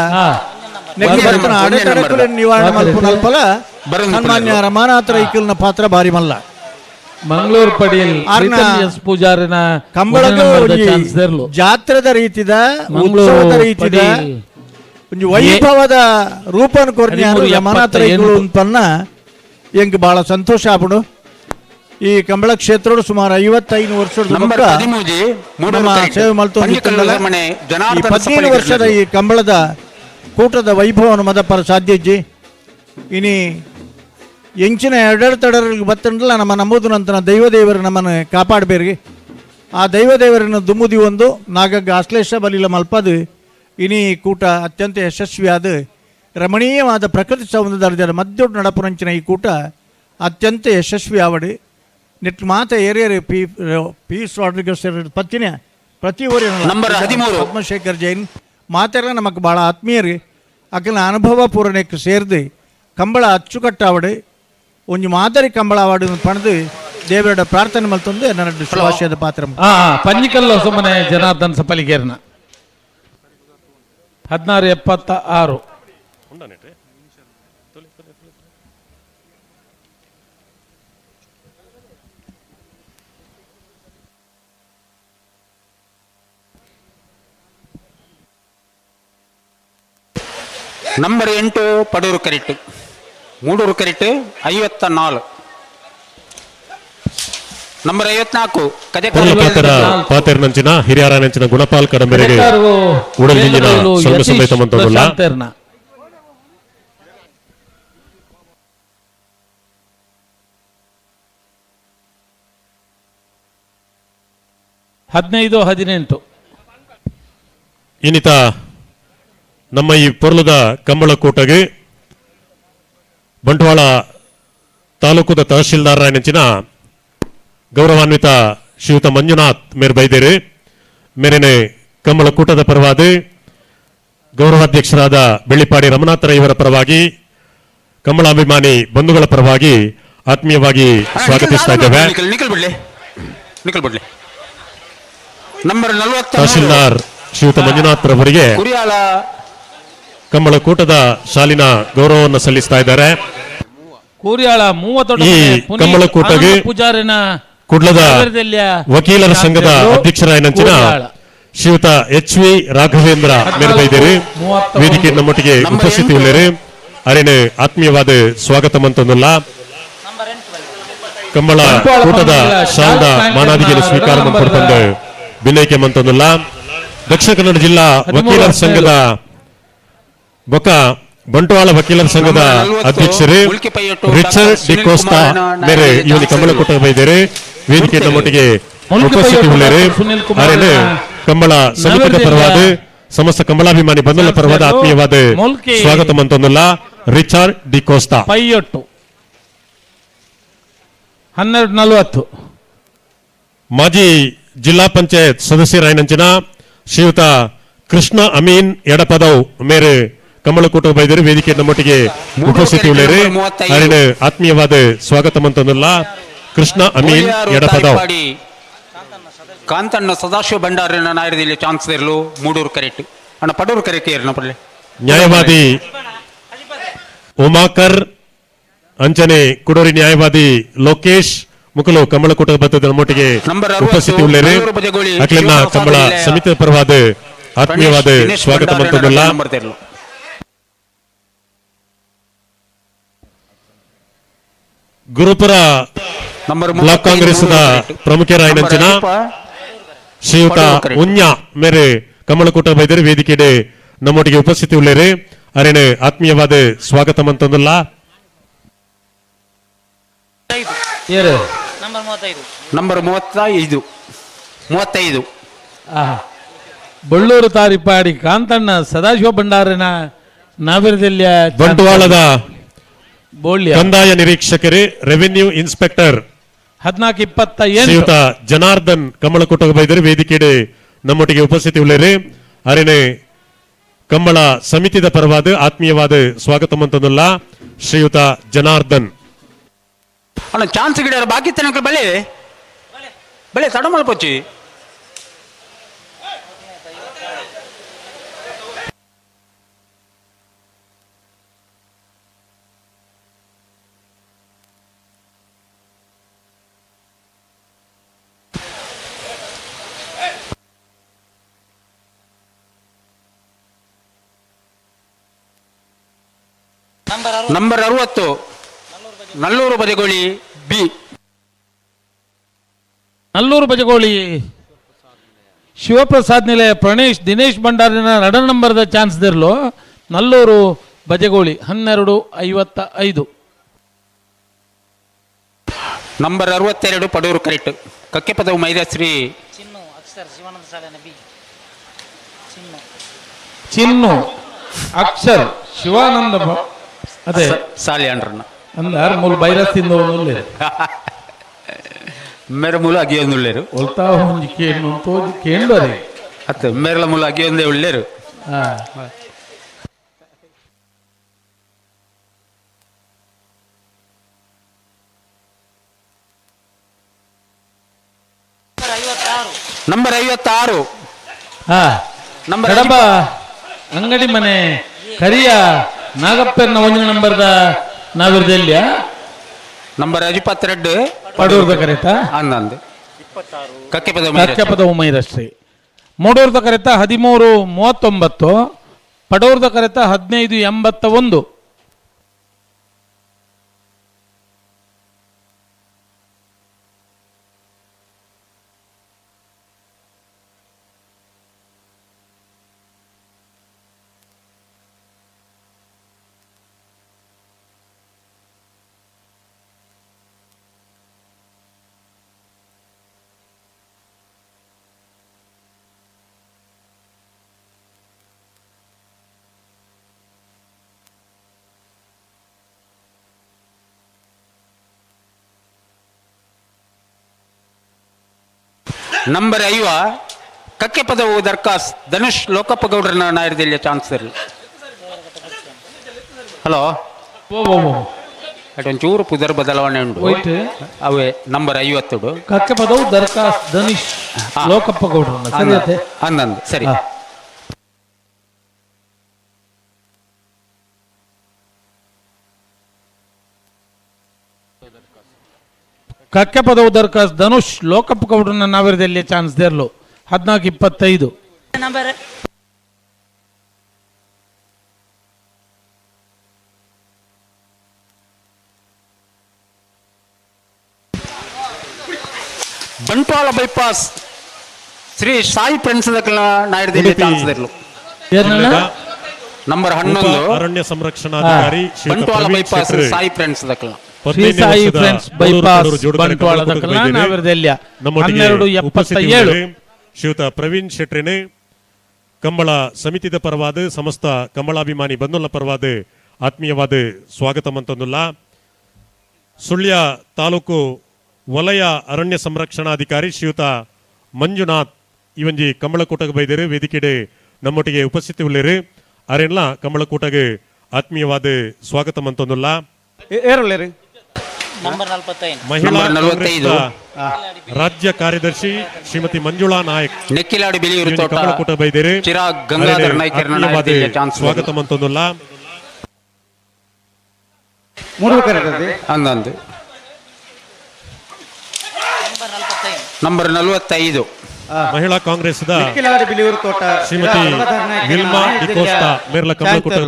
ಅಡೆತಡೆಗಳನ್ನು ನಿವಾರಣೆ ಮಲ್ಪುನಲ್ಪಲ ಸನ್ಮಾನ್ಯ ರಮಾನಾಥ ರೈಕಲ್ನ ಪಾತ್ರ ಭಾರಿ ಮಲ್ಲ. ಮಂಗಳೂರು ಪಡಿಯಲ್ ಎಸ್ ಪೂಜಾರಿನ ಕಂಬಳದ ಜಾತ್ರದ ರೀತಿದ ಉತ್ಸವದ ರೀತಿದ ಒಂದು ವೈಭವದ ರೂಪನ ಕೊರ್ನಿ ರಮಾನಾಥ ರೈಕುಲು ಅಂತನ್ನ ಎಂಕ್ ಬಹಳ ಸಂತೋಷ ಆಪುಂಡು. ಈ ಕಂಬಳ ಕ್ಷೇತ್ರೋಡು ಸುಮಾರು 55 ವರ್ಷದ ನಮ್ಮ ಸೇವೆ ಮಲ್ತೊಂದಿತ್ತುಂಡಲ. ಈ 15 ವರ್ಷದ ಈ ಕಂಬಳದ ಕೂಟದ ವೈಭವವನ್ನು ಮದಪರ ಸಾಧ್ಯ ಇಜ್ಜಿ. ಇನಿ ಎಂಚಿನ ಎಡೆತಡರಿಗೆ ಬತ್ತಂಡಲ ನಮ್ಮ ನಂಬುದು ನಂತರ ದೈವದೇವರು ನಮ್ಮನ್ನು ಕಾಪಾಡಬೇರಿ. ಆ ದೈವದೇವರನ್ನು ದುಮ್ಮುದಿ ಒಂದು ನಾಗಗ್ಗ ಆಶ್ಲೇಷ ಬಲಿಲ ಮಲ್ಪದು ಇನಿ ಕೂಟ ಅತ್ಯಂತ ಯಶಸ್ವಿಯಾದ ರಮಣೀಯವಾದ ಪ್ರಕೃತಿ ಸೌಂದರ್ಯದ ಮಧ್ಯೊಟ್ಟು ನಡಪುನಂಚಿನ ಈ ಕೂಟ ಅತ್ಯಂತ ಯಶಸ್ವಿ ಆವಡಿ. ನೆಟ್ ಮಾತ ಏರಿಯರು P P Rodrigues ಪತ್ತಿನ ಪ್ರತಿ ಊರಿನ ಪದ್ಮಶೇಖರ್ ಜೈನ್ ಮಾತೆಲ್ಲ ನಮಕ್ ಭಾಳ ಆತ್ಮೀಯರು. ಅಕಲ್ನ ಅನುಭವ ಪೂರಣಕ್ಕೆ ಸೇರ್ದು ಕಂಬಳ ಅಚ್ಚುಕಟ್ಟಾವಡು ಒಂಜಿ ಮಾದರಿ ಕಂಬಳ ಅವಾಡು ಪಣದು ದೇವರ ಪ್ರಾರ್ಥನೆ ಮಲ್ತೊಂದು ನನ್ನ ಶುಭಾಶಯದ ಪಾತ್ರ. ಪಂಜಿಕಲ್ಲು ಸುಮ್ಮನೆ ಜನಾರ್ದನ್ ಸಪಲಿಗೇರ್ನ 1676. ನಂಬರ್ 8 ಪಡೂರು ಕರಿಟ್ಟು ಮೂಡೂರು ಕರಿಟ್ಟು 54. ನಂಬರ್ 54 ಪಾತೆರ್ನಂಚಿನ ಹಿರಿಯರ ನಂಚಿನ ಗುಣಪಾಲ್ ಕಡಂಬೆರೆಗೆ ಉಡಲ್ ಸೊಲ್ಮೆ ಸಮೇತ ಮಂತೊಂದುಲ್ಲ. ಹದಿನೈದು 18. ಇನ್ನಿತ ನಮ್ಮ ಈ ಪೊರ್ಲದ ಕಂಬಳಕೋಟೆಗೆ ಬಂಟ್ವಾಳ ತಾಲೂಕುದ ತಹಶೀಲ್ದಾರ್ ನೆಂಚಿನ ಗೌರವಾನ್ವಿತ ಶ್ರೀಯುತ ಮಂಜುನಾಥ್ ಮೇರ್ ಬೈದೇರಿ ಮೇರೆನೆ ಕಂಬಳಕೂಟದ ಪರವಾಗಿ ಗೌರವಾಧ್ಯಕ್ಷರಾದ ಬೆಳ್ಳಿಪಾಡಿ ರಮನಾಥರ ಇವರ ಪರವಾಗಿ ಕಂಬಳಾಭಿಮಾನಿ ಬಂಧುಗಳ ಪರವಾಗಿ ಆತ್ಮೀಯವಾಗಿ ಸ್ವಾಗತಿಸ್ತಾ ಇದ್ದೇವೆ. ತಹಶೀಲ್ದಾರ್ ಶ್ರೀಯುತ ಮಂಜುನಾಥ್ ರವರಿಗೆ ಕಂಬಳಕೂಟದ ಶಾಲಿನ ಗೌರವವನ್ನು ಸಲ್ಲಿಸ್ತಾ ಇದ್ದಾರೆ. ಕೂರಿಯಾಳ ಈ ಕಂಬಳಕೂಟಗೆ ಪೂಜಾರಿನ ಕುಡ್ಲದ ವಕೀಲರ ಸಂಘದ ಅಧ್ಯಕ್ಷರಾಯನಂಚಿನ ಶ್ರೀಯುತ ಎಚ್ ವಿ ರಾಘವೇಂದ್ರ ಮೇಲ್ಬೈದೇರಿ ವೇದಿಕೆ ನಮ್ಮೊಟ್ಟಿಗೆ ಉಪಸ್ಥಿತಿ ಉಳ್ಳೇರಿ ಅರೇನೆ ಆತ್ಮೀಯವಾದ ಸ್ವಾಗತ ಮಂತೊಂದುಲ್ಲ. ಕಂಬಳ ಕೂಟದ ಶಾಲದ ಮಾನಾದಿಗೆ ಸ್ವೀಕಾರ ಮಂತೊಂದು ವಿನಯಕ್ಕೆ ಮಂತೊಂದುಲ್ಲ. ದಕ್ಷಿಣ ಕನ್ನಡ ಜಿಲ್ಲಾ ವಕೀಲರ ಸಂಘದ ಬೊಕ್ಕ ಬಂಟ್ವಾಳ ವಕೀಲರ ಸಂಘದ ಅಧ್ಯಕ್ಷರೇ ರಿಚರ್ಡ್ ಡಿಕೋಸ್ತಾ ಮೇರೆ ಇವನಿ ಕಂಬಳಕೂಟ ಬೈದೇರಿ ವೇದಿಕೆ ನಮ್ಮೊಟ್ಟಿಗೆ ಉಪಸ್ಥಿತಿ ಉಳ್ಳೇರಿ ಅರೇನೆ ಕಂಬಳ ಸಮಿತಿಯ ಪರವಾದ ಸಮಸ್ತ ಕಂಬಳಾಭಿಮಾನಿ ಬಂಧುಗಳ ಪರವಾದ ಆತ್ಮೀಯವಾದ ಸ್ವಾಗತ ಮಂತೊಂದುಲ್ಲ. ರಿಚರ್ಡ್ ಡಿಕೋಸ್ತಾ. ಪೈಯೊಟ್ಟು 12:40. ಮಾಜಿ ಜಿಲ್ಲಾ ಪಂಚಾಯತ್ ಸದಸ್ಯರಾಯನಂಚಿನ ಶ್ರೀಯುತ ಕೃಷ್ಣ ಅಮೀನ್ ಎಡಪದವ್ ಮೇರೆ ಕಂಬಳಕೂಟ ಬೈದರು ವೇದಿಕೆ ನಮ್ಮೊಟ್ಟಿಗೆ ಉಪಸ್ಥಿತಿ ಉಳ್ಳೇರಿ ಅರಿನ ಆತ್ಮೀಯವಾದ ಸ್ವಾಗತ ಮಂತೊಂದುಲ್ಲ. ಕೃಷ್ಣ ಅಮೀನ್ ಎಡಪದವ್. ಕಾಂತಣ್ಣ ಸದಾಶಿವ ಭಂಡಾರಿನ ನಾಯರದಲ್ಲಿ ಚಾನ್ಸ್ ಇರಲು ಮೂಡೂರು ಕರೆಕ್ಟ್ ಅಣ್ಣ ಪಡೂರು ಕರೆಕ್ಟ್ ಇರಲು ಪಡಲೆ. ನ್ಯಾಯವಾದಿ ಉಮಾಕರ್ ಅಂಚನೆ ಕುಡೋರಿ ನ್ಯಾಯವಾದಿ ಲೋಕೇಶ್ ಮುಕುಲು ಕಂಬಳಕೂಟ ಬತ್ತದ ನಮ್ಮೊಟ್ಟಿಗೆ ಉಪಸ್ಥಿತಿ ಉಳ್ಳೇರಿ ಅಖಿಲನ್ನ ಕಂಬಳ ಸಮಿತಿಯ ಪರವಾದ ಆತ್ಮೀಯವಾದ ಸ್ವಾಗತ ಮಂತೊಂದುಲ್ಲ. ಗುರುಪುರ ಬ್ಲಾಕ್ ಕಾಂಗ್ರೆಸ್ ಪ್ರಮುಖರಾಯನಂಚಿನ ಶ್ರೀಯುತ ಉನ್ಯ ಮೇರೆ ಕಮಲಕೂಟ ಬೈದರು ವೇದಿಕೆಡೆ ನಮ್ಮೊಟ್ಟಿಗೆ ಉಪಸ್ಥಿತಿ ಉಳ್ಳೇರಿ ಅರೆನ ಆತ್ಮೀಯವಾದ ಸ್ವಾಗತ ಮಂತೊಂದುಲ್ಲ. ನಂಬರ್ 35 35. ಬಳ್ಳೂರು ತಾರಿಪಾಡಿ ಕಾಂತಣ್ಣ ಸದಾಶಿವ ಭಂಡಾರಿನ ನಾವಿರದಲ್ಲಿಯ ಬಂಟ್ವಾಳದ ಬೋಳ್ಯ ಕಂದಾಯ ನಿರೀಕ್ಷಕರೇ ರೆವಿನ್ಯೂ ಇನ್ಸ್ಪೆಕ್ಟರ್ 14:28 ಶ್ರೀಯುತ ಜನಾರ್ದನ್ ಕಮಲಕೂಟಗ ಬೈದರು ವೇದಿಕೆಡೆ ನಮ್ಮೊಟ್ಟಿಗೆ ಉಪಸ್ಥಿತಿ ಉಳ್ಳೇರಿ. ಅರೆನೆ ಕಂಬಳ ಸಮಿತಿದ ಪರವಾದ ಆತ್ಮೀಯವಾದ ಸ್ವಾಗತ ಮಂತೊಂದುಲ್ಲ ಶ್ರೀಯುತ ಜನಾರ್ದನ್. ಅಣ್ಣ ಚಾನ್ಸ್ ಗಿಡ ಬಾಕಿ ತನಕ ಬಳೆ ಬಳೆ ತಡ ಮಲ್ಪೊಚ್ಚಿ. Number 60 Nallur Bajagoli B. ನಲ್ಲೂರು ಬಜಗೋಳಿ ಶಿವಪ್ರಸಾದ್ ನಿಲಯ ಪ್ರಣೇಶ್ ದಿನೇಶ್ ಭಂಡಾರಿನ 2 ನಂಬರ್ದ ಚಾನ್ಸ್ ದಿರ್ಲು. ನಲ್ಲೂರು ಬಜಗೋಳಿ 12:55. ನಂಬರ್ 62 ಪಡೂರು ಕರೆಕ್ಟ್ ಕಕ್ಕೆಪದವು ಮೈದಾಶ್ರೀ ಚಿನ್ನು ಅಕ್ಷರ್ ಶಿವಾನಂದ ಅದೇ ಸಾಲಿ ಅಂಡ್ರನ್ನ ಅಂದಾರ್ ಮೂಲ ಬೈರಸ್ ತಿಂದವನು ಮೇರೆ ಮೂಲ ಅಗಿಯೊಂದುಳ್ಳೇರು ಒಲ್ತಾ ಒಂಜಿ ಕೇಂಡು ತೋಜಿ ಕೇಂಡು ಅದೇ ಅತ್ತ ಮೇರಲ ಮೂಲ ಅಗಿಯೊಂದೇ ಉಳ್ಳೇರು. ನಂಬರ್ 56. ನಂಬರ್ ಕಡಬ ಅಂಗಡಿ ಮನೆ ಕರಿಯ ನಾಗಪ್ಪನ 1 ನಂಬರ್ದ ನಾವಿರದಲ್ಲಿಯ ನಂಬರ್ 52 ಪಡೂರ್ದ ಕರೆತ ಅಂದಂದು ಕಕ್ಕೆಪದ ಉಮೈರಶ್ರೀ. ಮೂಡೂರ್ದ ಕರೆತ 13:39, ಪಡೂರ್ದ ಕರೆತ 15:81. ನಂಬರ್ 5 ಕಕ್ಕೆಪದವು ದರ್ಖಾಸ್ ಧನುಷ್ ಲೋಕಪ್ಪ ಗೌಡ್ರನ್ನ ನಾಯರದಿಲ್ಲ ಚಾನ್ಸ್ ಇರಲಿ. ಹಲೋ ಒಂಚೂರು ಪುದರ್ ಬದಲಾವಣೆ ಉಂಟು. ಅವೇ ನಂಬರ್ 50 ಕಕ್ಕೆಪದವು ದರ್ಖಾಸ್ ಧನುಷ್ ಲೋಕಪ್ಪ ಗೌಡ್ರನ್ನ ಅಂದಂದು ಸರಿ. ಕಕ್ಕೆಪದವು ದರ್ಖಾಸ್ ಧನುಷ್ ಲೋಕಪ್ಪ ಗೌಡ್ರನ್ನ ನಾವಿರದಲ್ಲಿ ಚಾನ್ಸ್ ದೇರ್ಲು 14:25. Bantwal bypass Shri Sai friends ನಾಯರದಲ್ಲಿ chance ದೇರ್ಲು. ನಂಬರ್ 11 ಅರಣ್ಯ ಸಂರಕ್ಷಣಾಧಿಕಾರಿ ಬಂಟ್ವಾಳ ಬೈಪಾಸ್ ಸಾಯಿ ಫ್ರೆಂಡ್ಸ್ ದಕ್ಕಲ ಶ್ರೀ ಸಾಯಿ ಫ್ರೆಂಡ್ಸ್ ಬೈಪಾಸ್ ಬಂಟ್ವಾಳ ದಕ್ಕಲ ನಾವಿರದೆಲ್ಲಿಯ 12:77. ಶ್ರೀಯುತ ಪ್ರವೀಣ್ ಶೆಟ್ರಿನೆ ಕಂಬಳ ಸಮಿತಿದ ಪರವಾದ ಸಮಸ್ತ ಕಂಬಳಾಭಿಮಾನಿ ಬಂಧುಲ ಪರವಾದ ಆತ್ಮೀಯವಾದ ಸ್ವಾಗತ ಮಂತೊಂದುಲ್ಲ. ಸುಳ್ಯ ತಾಲೂಕು ವಲಯ ಅರಣ್ಯ ಸಂರಕ್ಷಣಾಧಿಕಾರಿ ಶ್ರೀಯುತ ಮಂಜುನಾಥ್ ಇವಂಜಿ ಕಂಬಳಕೂಟಗೆ ಬೈದರು ವೇದಿಕೆಡೆ ನಮ್ಮೊಟ್ಟಿಗೆ ಉಪಸ್ಥಿತಿ ಉಳ್ಳೇರು. ಅರೆಲ್ಲ ಕಂಬಳಕೂಟಗೆ ಆತ್ಮೀಯವಾದ ಸ್ವಾಗತ ಮಂತೊಂದುಲ್ಲ. ಮಹಿಳಾ 45 ರಾಜ್ಯ ಕಾರ್ಯದರ್ಶಿ ಶ್ರೀಮತಿ ಮಂಜುಳಾ ನಾಯಕ್ ನೆಕ್ಕಿಲಾಡಿ ಬಿಳಿಯೂರು ತೋಟ ಕಮಲಕೂಟ ಬೈದೇರಿ ಚಿರಾಗ್ ಗಂಗಾಧರ್ ನಾಯ್ಕರ್ ಸ್ವಾಗತ ಮಂತೊಂದುಲ್ಲ. ಅಂದಂದು ನಂಬರ್ 45 ಮಹಿಳಾ ಕಾಂಗ್ರೆಸ್ ಶ್ರೀಮತಿ ವಿಲ್ಮಾ ಡಿಕೋಸ್ಟಾ ಮೇರ್ಲ ಕಮಲಕೂಟ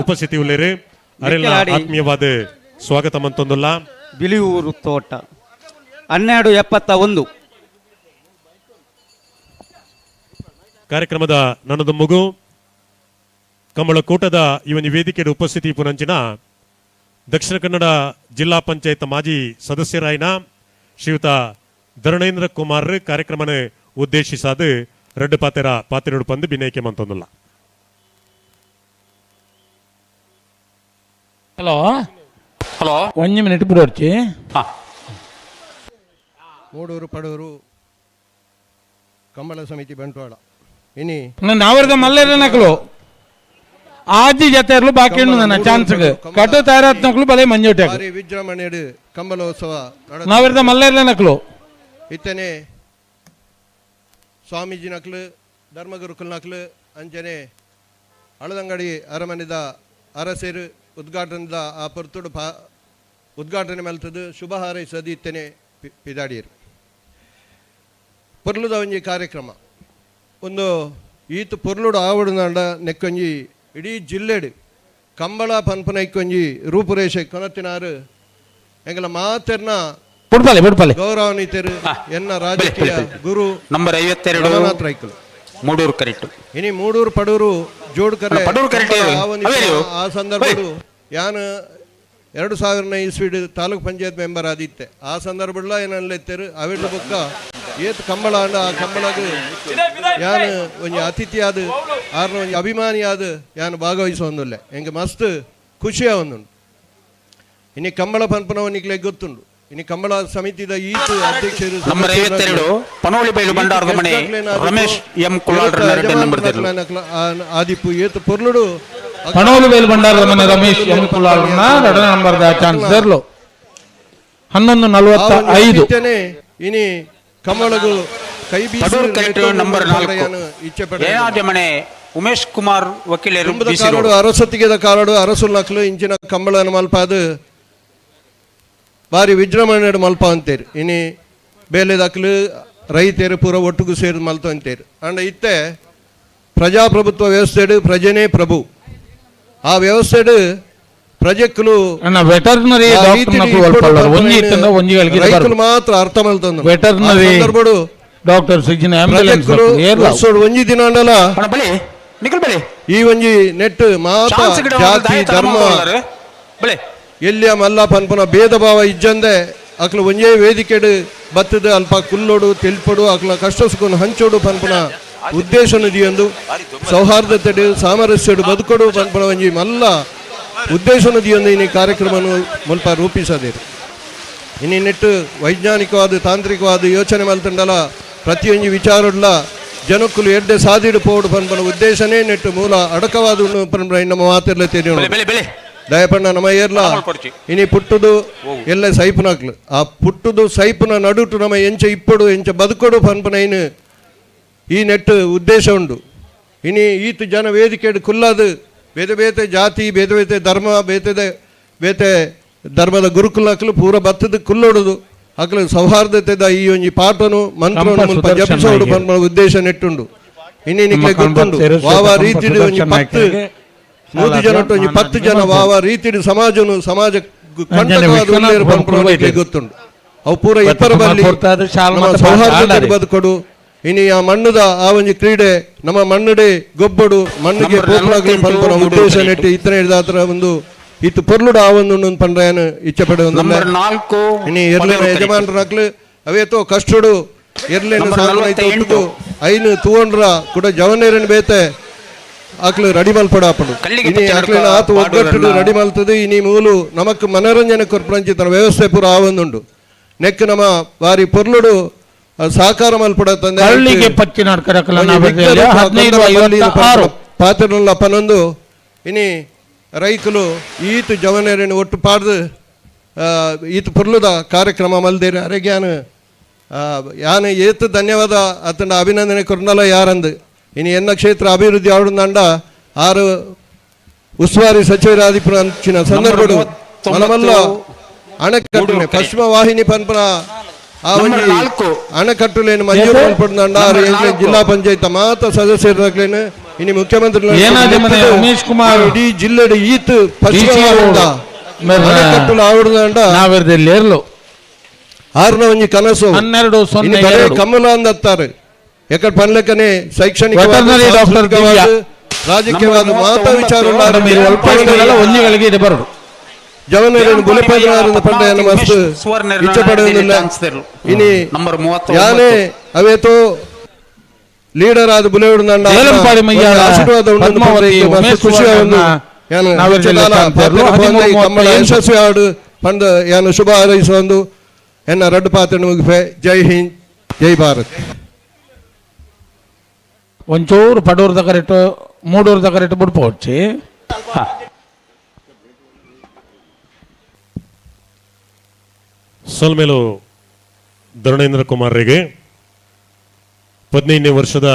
ಉಪಸ್ಥಿತಿ ಉಳ್ಳೇರಿ. ಅರೆಲ್ಲ ಆತ್ಮೀಯವಾದ ಸ್ವಾಗತ ಮಂತೊಂದುಲ್ಲ. ಬಿಳಿಯೂರು ತೋಟ 12:71. ಕಾರ್ಯಕ್ರಮದ ನನ್ನದು ಮಗು ಕಂಬಳಕೂಟದ ಈ ಒಂದು ವೇದಿಕೆಯ ಉಪಸ್ಥಿತಿ ಪುನಂಚಿನ ದಕ್ಷಿಣ ಕನ್ನಡ ಜಿಲ್ಲಾ ಪಂಚಾಯತ್ ಮಾಜಿ ಸದಸ್ಯರಾಯಿನ ಶ್ರೀಯುತ ಧರಣೇಂದ್ರ ಕುಮಾರ್ ಕಾರ್ಯಕ್ರಮನ ಉದ್ದೇಶಿಸಾದ ರಡ್ಡು ಪಾತೆರ ಪಾತೆರಡು ಪಂದು ಬಿನೈಕೆ ಮಂತೊಂದುಲ್ಲ. ಹಲೋ ಹಲೋ, ಒಂಜಿ ಮಿನಿಟ್ ಬಿಡೋರ್ಚಿ. ಮೂಡೂರು ಪಡೂರು ಕಂಬಳ ಸಮಿತಿ ಬಂಟ್ವಾಳ ಇನಿ ನಾವರ್ದ ಮಲ್ಲೇರ ನಕಲು ಆಜಿ ಜತೆರ್ಲು ಬಾಕಿ ಉಂಡು ನನ್ನ ಚಾನ್ಸ್ ಕಟ್ಟು ತಯಾರಾತ್ ನಕಲು ಬಲೆ ಮಂಜೋಟೆ ಭಾರಿ ವಿಜೃಂಭಣೆಡ್ ಕಂಬಳೋತ್ಸವ ನಾವರ್ದ ಮಲ್ಲೇರ ನಕಲು. ಇತ್ತನೆ ಸ್ವಾಮೀಜಿ ನಕಲು, ಧರ್ಮಗುರುಕುಲ್ ನಕಲು, ಅಂಚನೆ ಅಳದಂಗಡಿ ಅರಮನೆದ ಅರಸೇರು ಉದ್ಘಾಟನದ ಆ ಪೊರ್ತುಡು ಉದ್ಘಾಟನೆ ಮಲ್ತದು ಶುಭ ಹಾರೈಸದು ಇತ್ತನೆ ಪಿದಾಡಿಯರು. ಪೊರ್ಲುದ ಒಂಜಿ ಕಾರ್ಯಕ್ರಮ ಒಂದು ಈತ ಪೊರ್ಲುಡು ಆವಡುನಾಂಡ ನೆಕ್ಕೊಂಜಿ ಇಡೀ ಜಿಲ್ಲೆಡು ಕಂಬಳ ಪನ್ಪನೈಕೊಂಜಿ ರೂಪುರೇಷೆ ಕೊನತ್ತಿನಾರು ಎಂಗಲ ಮಾತೆರ್ನ ಬುಡ್ಪಾಲೆ ಬುಡ್ಪಾಲೆ ಗೌರವಾನ್ವಿತರು ಎನ್ನ ರಾಜಕೀಯ ಗುರು ನಂಬರ್ 52 ರಮನಾಥ್ ರೈಕುಲು. ಮೂಡೂರು ಕರೆಕ್ಟ್. ಇನಿ ಮೂಡೂರು ಪಡೂರು ಜೋಡ್ಕರೆ ಪಡೂರು ಕರೆಕ್ಟ್. ಆ ಸಂದರ್ಭಡು ಯಾನ್ 2000ನೇ ಇಸ್ವಿಡ್ ತಾಲೂಕ್ ಪಂಚಾಯತ್ ಮೆಂಬರ್ ಆದಿತ್ತೆ. ಆ ಸಂದರ್ಭಡ್ಲ ಏನನ್ಲೆತ್ತೇರು ಅವೆಡ್ಲ ಬೊಕ್ಕ ಏತ್ ಕಂಬಳ ಅಂಡ ಆ ಕಂಬಳಗ್ ಯಾನ್ ಒಂಜಿ ಅತಿಥಿಯಾದ ಆರ್ನ ಒಂಜಿ ಅಭಿಮಾನಿಯಾದ ಯಾನ್ ಭಾಗವಹಿಸೊಂದುಲ್ಲೆ. ಎಂಕ್ ಮಸ್ತ್ ಖುಷಿ ಆವೊಂದುಂಡು. ಇನಿ ಕಂಬಳ ಪನ್ಪುನವನಿಕ್ಲೆ ಗೊತ್ತುಂಡು. ಇನಿ ಕಂಬಳ ಸಮಿತಿದ ಈತ ಅಧ್ಯಕ್ಷರು ನಂಬರ್ 52 ಪನೋಳಿ ಬೈಲು ಬಂಡಾರದ ಮನೆ ರಮೇಶ್ ಎಂ ಕುಲಾಲ್ ನಂಬರ್ ಆದಿಪ್ಪು ಏತ್ ಪೊರ್ಲುಡು ಪಣೋಲು ಬೇಲು ಬಂಡಾರದ ಮನೆ ರಮೇಶ್ ಎಂ ಕುಲಾಲ್ ಎರಡನೇ ನಂಬರ್ ಚಾನ್ಸ್ ಸೇರ್ಲು 11:45. ಇನಿ ಕಂಬಳಗು ಕೈ ಪಡೂರು ಕರೆಕ್ಟ್ ನಂಬರ್ 4 ಏನಾದ ಮನೆ ಉಮೇಶ್ ಕುಮಾರ್ ವಕೀಲರು. ಕಾಲಡು ಅರಸೊತ್ತಿಗೆದ ಕಾಲಡು ಅರಸು ನಕ್ಲು ಇಂಚಿನ ಕಂಬಳನ ಮಲ್ಪಾದ ಬಾರಿ ವಿಜೃಂಭಣೆ ಮಲ್ಪ ಅಂತೇರು. ಇನಿ ಬೇಲೆದಕ್ಲು ರೈತರು ಪೂರ ಒಟ್ಟುಗು ಸೇರಿ ಮಲ್ತ ಅಂತೇರು. ಅಂಡ ಇತ್ತೆ ಪ್ರಜಾಪ್ರಭುತ್ವ ವ್ಯವಸ್ಥೆಡು ಪ್ರಜೆನೇ ಪ್ರಭು. ಆ ವ್ಯವಸ್ಥೆಡು ಪ್ರಜೆಕ್ಕಲು ವೆಟರ್ನರಿ ರೈತರು ಮಾತ್ರ ಅರ್ಥ ಮಲ್ತಂದು ವೆಟರ್ನರಿ ಸಂದರ್ಭಡು ಡಾಕ್ಟರ್ ಒಂಜಿ ದಿನ ಅಂಡಲ ಈ ಒಂಜಿ ನೆಟ್ ಮಾತ ಜಾತಿ ಧರ್ಮ ಎಲ್ಲಿಯ ಮಲ್ಲ ಪನ್ಪುನ ಭೇದ ಭಾವ ಇಜ್ಜಂದೆ ಅಕ್ಲು ಒಂಜೇ ವೇದಿಕೆಡು ಬತ್ತದ ಅಲ್ಪ ಕುಲ್ಲೋಡು ತೆಲ್ಪಡು ಅಕ್ಲ ಕಷ್ಟ ಸುಖನು ಹಂಚೋಡು ಪನ್ಪುನ ಉದ್ದೇಶ ನದಿಯೊಂದು ಸೌಹಾರ್ದತೆಡು ಸಾಮರಸ್ಯಡು ಬದುಕೊಡು ಪನ್ಪುನ ಒಂಜಿ ಮಲ್ಲ ಉದ್ದೇಶ ನದಿಯೊಂದು ಇನಿ ಕಾರ್ಯಕ್ರಮವನ್ನು ಮುಲ್ಪ ರೂಪಿಸದೇರು. ಇನಿ ನೆಟ್ಟು ವೈಜ್ಞಾನಿಕವಾದ ತಾಂತ್ರಿಕವಾದ ಯೋಚನೆ ಮಲ್ತಂಡಲ ಪ್ರತಿಯೊಂಜಿ ವಿಚಾರಡ್ಲ ಜನಕ್ಕಲು ಎಡ್ಡೆ ಸಾದಿಡು ಪೋಡು ಪನ್ಪುನ ಉದ್ದೇಶನೇ ನೆಟ್ಟು ಮೂಲ ಅಡಕವಾದ ಪನ್ಪುನ ನಮ್ಮ ಮಾತಿರ್ಲ ತೆರಿಯೋಣ. ದಯಪಣ್ಣ ನಮ್ಮ ಏರ್ಲ ಇನಿ ಪುಟ್ಟುದು ಎಲ್ಲ ಸೈಪುನಾಕ್ಲು ಆ ಪುಟ್ಟುದು ಸೈಪುನ ನಡುಟು ನಮ್ಮ ಎಂಚ ಇಪ್ಪಡು ಎಂಚ ಬದುಕೊಡು ಪನ್ಪುನ ಇನ್ನು ಈ ನೆಟ್ಟು ಉದ್ದೇಶ ಉಂಡು. ಇನಿ ಈತ ಜನ ವೇದಿಕೆಡು ಕುಲ್ಲಾದು ಬೇತೆ ಬೇತೆ ಜಾತಿ ಬೇತೆ ಬೇತೆ ಧರ್ಮ ಬೇತೆ ಬೇತೆ ಧರ್ಮದ ಗುರುಕುಲಕ್ಲು ಪೂರ ಬತ್ತದ ಕುಲ್ಲೊಡುದು ಅಕ್ಲು ಸೌಹಾರ್ದತೆದ ಈ ಒಂಜಿ ಪಾಠನು ಮಂತ್ರನು ಮುಲ್ಪ ಜಪಿಸೋಡು ಪನ್ಪುನ ಉದ್ದೇಶ ನೆಟ್ಟುಂಡು. ಇನಿ ನಿಕ್ಲೆ ಗೊತ್ತುಂಡು ವಾವ ರೀತಿಡು ಒಂಜಿ 10 100 ಜನ ಒಂಜಿ 10 ಜನ ವಾವ ರೀತಿಡು ಸಮಾಜನು ಸಮಾಜ ಕಂಟಕವಾದ ಗೊತ್ತುಂಡು. ಅವು ಪೂರ ಇಬ್ಬರ ಬಲ್ಲಿ ಸೌಹಾರ್ದತೆ ಬದುಕೊಡು. ಇನಿ ಆ ಮಣ್ಣುದ ಆ ಒಂಜಿ ಕ್ರೀಡೆ ನಮ್ಮ ಮಣ್ಣುಡೆ ಗೊಬ್ಬಡು ಮಣ್ಣಿಗೆ ಪೋಪುಲಾಗ್ಲಿ ಪನ್ಪುನ ಉದ್ದೇಶ ನೆಟ್ಟು ಇತ್ತನೆ ಹಿಡಿದಾತ್ರ ಒಂದು ಇತ್ತು ಪೊರ್ಲುಡು ಆ ಒಂದು ಪಂಡ್ರಯನ ಇಚ್ಛೆ ಪಡೆ ಇನಿ ಎರ್ಲಿನ ಯಜಮಾನರಾಗ್ಲು ಅವೇತೋ ಕಷ್ಟಡು ಎರ್ಲಿನ ಸಾಧನ ಐನು ತೂವಂಡ್ರ ಕೂಡ ಜವನೇರನ್ ಬೇತೆ ಆಕ್ಲು ರೆಡಿ ಮಲ್ಪಡ ಆಪುಂಡು. ಇನಿ ಆಕ್ಲಿನ ಆತು ಒಗ್ಗಟ್ಟು ರೆಡಿ ಮಲ್ತದೆ. ಇನಿ ಮೂಲು ನಮಕ್ ಮನೋರಂಜನೆ ಕೊರ್ಪುನಂಚಿತನ ವ್ಯವಸ್ಥೆ ಪೂರ ಆವೊಂದುಂಡು. ನೆಕ್ ನಮ್ಮ ಬಾರಿ ಪೊರ್ಲುಡು ಸಹಕಾರ ಮಲ್ಪಡ ತಂದೆ ಪಾತ್ರನುಲ್ಲ ಪನೊಂದು ಇನಿ ರೈತಲು ಈತ ಜವನೇರನ್ ಒಟ್ಟು ಪಾಡ್ದು ಈತ ಪೊರ್ಲುದ ಕಾರ್ಯಕ್ರಮ ಮಲ್ದೇರು. ಅರೆಗ್ಯಾನು ಯಾನು ಏತು ಧನ್ಯವಾದ ಅತಂಡ ಅಭಿನಂದನೆ ಕೊರ್ನಲ ಯಾರಂದು. ಇನಿ ಎನ್ನ ಕ್ಷೇತ್ರ ಅಭಿವೃದ್ಧಿ ಆಡುಂಡ ಆರು ಉಸ್ತುವಾರಿ ಸಚಿವರಾದಿಪುರ ಸಂದರ್ಭಡು ಮನಮಲ್ಲ ಅಣೆಕಟ್ಟು ಪಶ್ಚಿಮ ವಾಹಿನಿ ಪನ್ಪುನ ಆ ಒಂಜಿ ಅಣೆಕಟ್ಟುಲೇನು ಮಂಜೂರು ಮಲ್ಪಡುಂಡ ಆರು ಜಿಲ್ಲಾ ಪಂಚಾಯತ್ ಮಾತ ಸದಸ್ಯರಾಗ್ಲೇನು ಇನಿ ಮುಖ್ಯಮಂತ್ರಿ ಉಮೇಶ್ ಕುಮಾರ್ ಇಡೀ ಜಿಲ್ಲೆಡು ಈತ್ ಪಶ್ಚಿಮ ಅಣೆಕಟ್ಟುಲು ಆವಡುಂಡ ಆರ್ನ ಒಂಜಿ ಕನಸು 12-02 ಕಮಲ ಅಂದತ್ತಾರೆ ಎಕಡೆ ಪನ್ಲೆಕ್ಕನೆ ಶೈಕ್ಷಣಿಕ ರಾಜಕೀಯವಾದ ಮಾತಾ ವಿಚಾರ ಜವನರನ್ನು ಬುಲೆಪದನಾರನ್ನು ಪಂಡ ಮಸ್ತ್ ಇಚ್ಛೆ ಪಡೆಯುವುದಿಲ್ಲ. ಇನಿ ಯಾನೇ ಅವೇತೋ ಲೀಡರ್ ಆದ ಬುಲೆವುಡು ನನ್ನ ಆಶೀರ್ವಾದ ಉಂಡು ಖುಷಿ ಕಮ್ಮಳ ಯಶಸ್ವಿ ಆಡು ಪಂಡ ಯಾನು ಶುಭ ಹಾರೈಸುವಂದು ಎನ್ನ ರಡ್ಡು ಪಾತ್ರ ಮುಗಿಪೆ. ಜೈ ಹಿಂದ್, ಜೈ ಭಾರತ್. ಒಂಚೂರು ಪಡೂರ್ದ ಕರೆಕ್ಟ್ ಮೂಡೂರ್ದ ಕರೆಕ್ಟ್ ಬುಡ್ಪೋಡ್ಚಿ. ಸೊಲ್ಮೇಲು ಧರಣೇಂದ್ರ ಕುಮಾರ್ರಿಗೆ 15ನೇ ವರ್ಷದ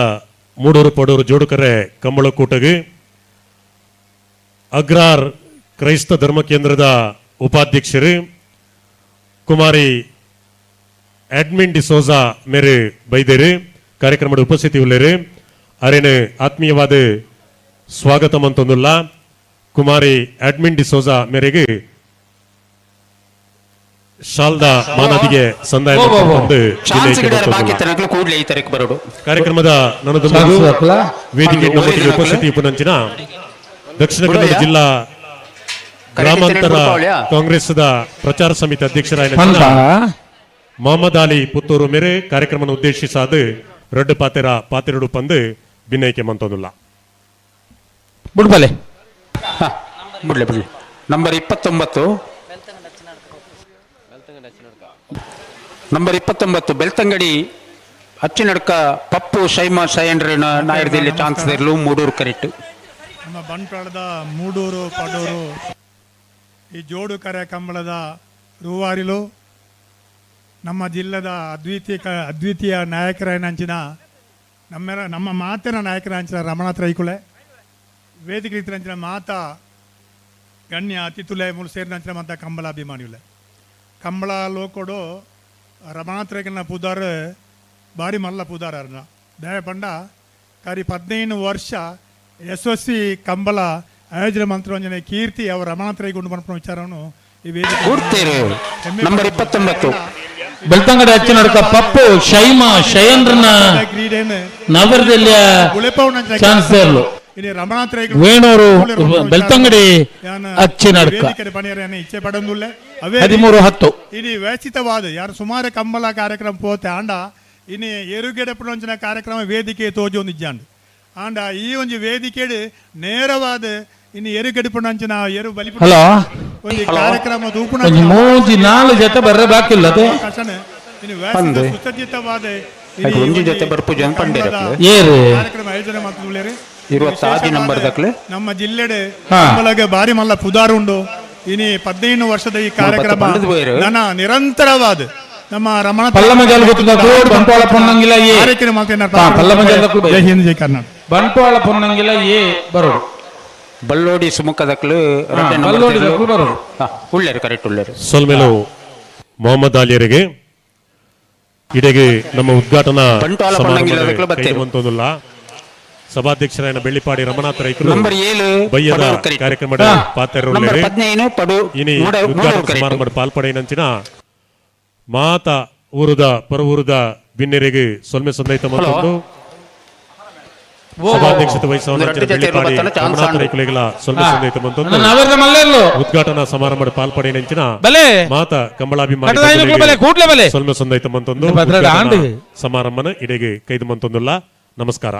ಮೂಡೂರು ಪಡೂರು ಜೋಡುಕರೆ ಕಂಬಳಕೂಟಗೆ ಅಗ್ರಾರ್ ಕ್ರೈಸ್ತ ಧರ್ಮ ಕೇಂದ್ರದ ಉಪಾಧ್ಯಕ್ಷರು ಕುಮಾರಿ ಅಡ್ಮಿನ್ ಡಿಸೋಜಾ ಮೇರೆ ಬೈದೇರು ಕಾರ್ಯಕ್ರಮದ ಉಪಸ್ಥಿತಿ ಉಳ್ಳೇರು. ಅರೇನು ಆತ್ಮೀಯವಾದ ಸ್ವಾಗತ ಮಂತೊಂದುಲ್ಲ. ಕುಮಾರಿ ಅಡ್ಮಿನ್ ಡಿಸೋಜಾ ಮೇರೆಗೆ ಶಾಲ್ದಾ ಮಾನದಿಗೆ ಸಂದಾಯ ಕಾರ್ಯಕ್ರಮದ ವೇದಿಕೆ ನಮ್ಮೊಟ್ಟಿಗೆ ಉಪಸ್ಥಿತಿ ಉಪನಂಚಿನ ದಕ್ಷಿಣ ಕನ್ನಡ ಜಿಲ್ಲಾ ಗ್ರಾಮಾಂತರ ಕಾಂಗ್ರೆಸ್ದ ಪ್ರಚಾರ ಸಮಿತಿ ಅಧ್ಯಕ್ಷರಾದ ಮೊಹಮ್ಮದ್ ಅಲಿ ಪುತ್ತೂರು ಮೇರೆ ಕಾರ್ಯಕ್ರಮ ಉದ್ದೇಶಿಸಾದ ರಡ್ಡು ಪಾತೆರ ಪಾತೆರಡು ಪಂದು ಭಿನ್ನೈಕೆ ಮಂತೊಂದುಲ್ಲ. ಬುಡ್ಬಲೆ ಬಿಡ್ಲೆ ಬಿಡ್ಲೆ. ನಂಬರ್ 29, ನಂಬರ್ 29 ಬೆಳ್ತಂಗಡಿ ಅಚ್ಚಿನಡ್ಕ ಪಪ್ಪು ಶೈಮಾ ಶಯಂಡ್ರನ ನಾಯರ್ದಲ್ಲಿ ಚಾನ್ಸ್ ಇರಲು ಮೂಡೂರು ಕರೆಕ್ಟ್. ನಮ್ಮ ಬಂಟ್ವಾಳದ ಮೂಡೂರು ಪಡೂರು ಈ ಜೋಡು ಕರೆ ಕಂಬಳದ ರೂವಾರಿಲು ನಮ್ಮ ಜಿಲ್ಲೆದ ಅದ್ವಿತೀಯ ನಾಯಕರಾಯನಂಚಿನ ನಮ್ಮ ಮಾತಿನ ನಾಯಕರಂಚಿನ ರಮಣಾಥ ರೈಕುಳೆ ವೇದಿಕೆ ಇತ್ತಿನಂಚಿನ ಮಾತಾ ಗಣ್ಯ ಅತಿಥುಲೆ ಮೂಲು ಸೇರಿನಂಚಿನ ಮಾತ ಕಂಬಳ ಅಭಿಮಾನಿಯುಲೆ ಕಂಬಳ ಲೋಕೊಡು ರಮಣಾಥ ರೈಕನ ಪುದಾರ್ ಬಾರಿ ಮಲ್ಲ ಪುದಾರ್ ಅರ್ನ ದಯ ಪಂಡ ಕಾರಿ 15 ವರ್ಷ ಯಶಸ್ವಿ ಕಂಬಳ ಆಯೋಜನೆ ಮಂತ್ರೋಂಜನೆ ಕೀರ್ತಿ ಅವರ ರಮಣಾಥ ರೈಗುಂಡು ಮನ್ಪುನ ವಿಚಾರವನ್ನು ಈ ವೇದಿಕೆ ನಂಬರ್ 29 ಬೆಳ್ತಂಗಡಿ ಅಚ್ಚಿನಡ್ಕ ಪಪ್ಪು ಶೈಮಾ ಶಯಂದ್ರನ ನಗರದಲ್ಲಿ ಚಾನ್ಸ್ ಇರಲು ವೇಣೂರು ಬೆಳ್ತಂಗಡಿ ಅಚ್ಚಿನಡ್ಕ 13-10. ಇನಿ ವ್ಯಚಿತವಾದ ಯಾರು ಸುಮಾರು ಕಂಬಳ ಕಾರ್ಯಕ್ರಮ ಪೋತೆ ಆಂಡ ಇನಿ ಎರುಗೆಡೆ ಪುಣಂಚಿನ ಕಾರ್ಯಕ್ರಮ ವೇದಿಕೆ ತೋಜು ನಿಜ್ಜಾಂಡ್ ಆಂಡ ಈ ಒಂಜಿ ವೇದಿಕೆ ನೇರವಾದ ಇನ್ನು ಎರುಗಡೆ ಪುಣಂಚಿನ ಎರು ಬಲಿ ಹಲೋ ಒಂದು ಕಾರ್ಯಕ್ರಮ ತೂಪುಣ ಮೂಜಿ ನಾಲ್ಕು ಜೊತೆ ಬರ್ರೆ ಬಾಕಿ ಇಲ್ಲ ಅದೇ ಸುಸಜ್ಜಿತವಾದ ಒಂಜಿ ಜೊತೆ ಬರ್ಪು ಜನ ಪಂಡೇರ ಏರು ಕಾರ್ಯಕ್ರಮ ಆಯೋಜನೆ ಮಾಡ್ತಿದ್ದಾರೆ. 26 ನಂಬರ್ ದಕ್ಲೆ ನಮ್ಮ ಜಿಲ್ಲೆಡೆ ಕಂಬಳಗೆ ಬಾರಿ ಮಲ್ಲ ಪುದಾರು ಉಂಡು. ಇನಿ 15 ವರ್ಷದ ಈ ಕಾರ್ಯಕ್ರಮ ನನ್ನ ನಿರಂತರವಾದ ನಮ್ಮ ರಮಣ ಬಂಟ್ವಾಳ ಪೊನ್ನಂಗಿಲ ಎ ಜೈ ಹಿಂದ್, ಜೈ ಕರ್ನಾಟಕ. ಬಂಟ್ವಾಳ ಪೊನ್ನಂಗಿಲ ಎ ಬರೋಡು ಬಲ್ಲೋಡಿ ಸುಮುಖದಕ್ಲು ಬರೋಡು ಉಳ್ಳೇರು ಕರೆಕ್ಟ್ ಉಳ್ಳೇರು. ಸೊಲ್ಮೇಲು ಮೊಹಮ್ಮದ್ ಅಲಿಯರಿಗೆ ಇಡೆಗೆ ನಮ್ಮ ಉದ್ಘಾಟನಾ ಸಮಾರಂಭ ಸಭಾಧ್ಯಕ್ಷರಾದ ಬೆಳ್ಳಿಪಾಡಿ ರಮನಾಥ ರೈಕರು ನಂಬರ್ 7 ಬಯ್ಯದ ಕಾರ್ಯಕ್ರಮದ ಪಾತ್ರರುಳ್ಳೇರು. ಇನಿ ಉದ್ಘಾಟನಾ ಸಮಾರಂಭದ ಪಾಲ್ಪಡೆಯಿನಂಚಿನ ಮಾತ ಊರುದ ಪರವೂರುದ ಬಿನ್ನೆರೆಗೆ ಸೊಲ್ಮೆ ಸಂದೈತ ಮತ್ತೊಂದು ಸಭಾಧ್ಯಕ್ಷತೆ ವಹಿಸುವ ಬೆಳ್ಳಿಪಾಡಿ ರಮನಾಥ ರೈಕುಲೆಗಳ ಸೊಲ್ಮೆ ಸಂದೈತ ಮತ್ತೊಂದು ಉದ್ಘಾಟನಾ ಸಮಾರಂಭದ ಪಾಲ್ಪಡೆಯಿನಂಚಿನ ಮಾತ ಕಂಬಳಾಭಿಮಾನಿ ಸೊಲ್ಮೆ ಸಂದೈತ ಮತ್ತೊಂದು ಸಮಾರಂಭನ ಇಡೆಗೆ ಕೈದು ಮಂತೊಂದುಲ್ಲ. ನಮಸ್ಕಾರ.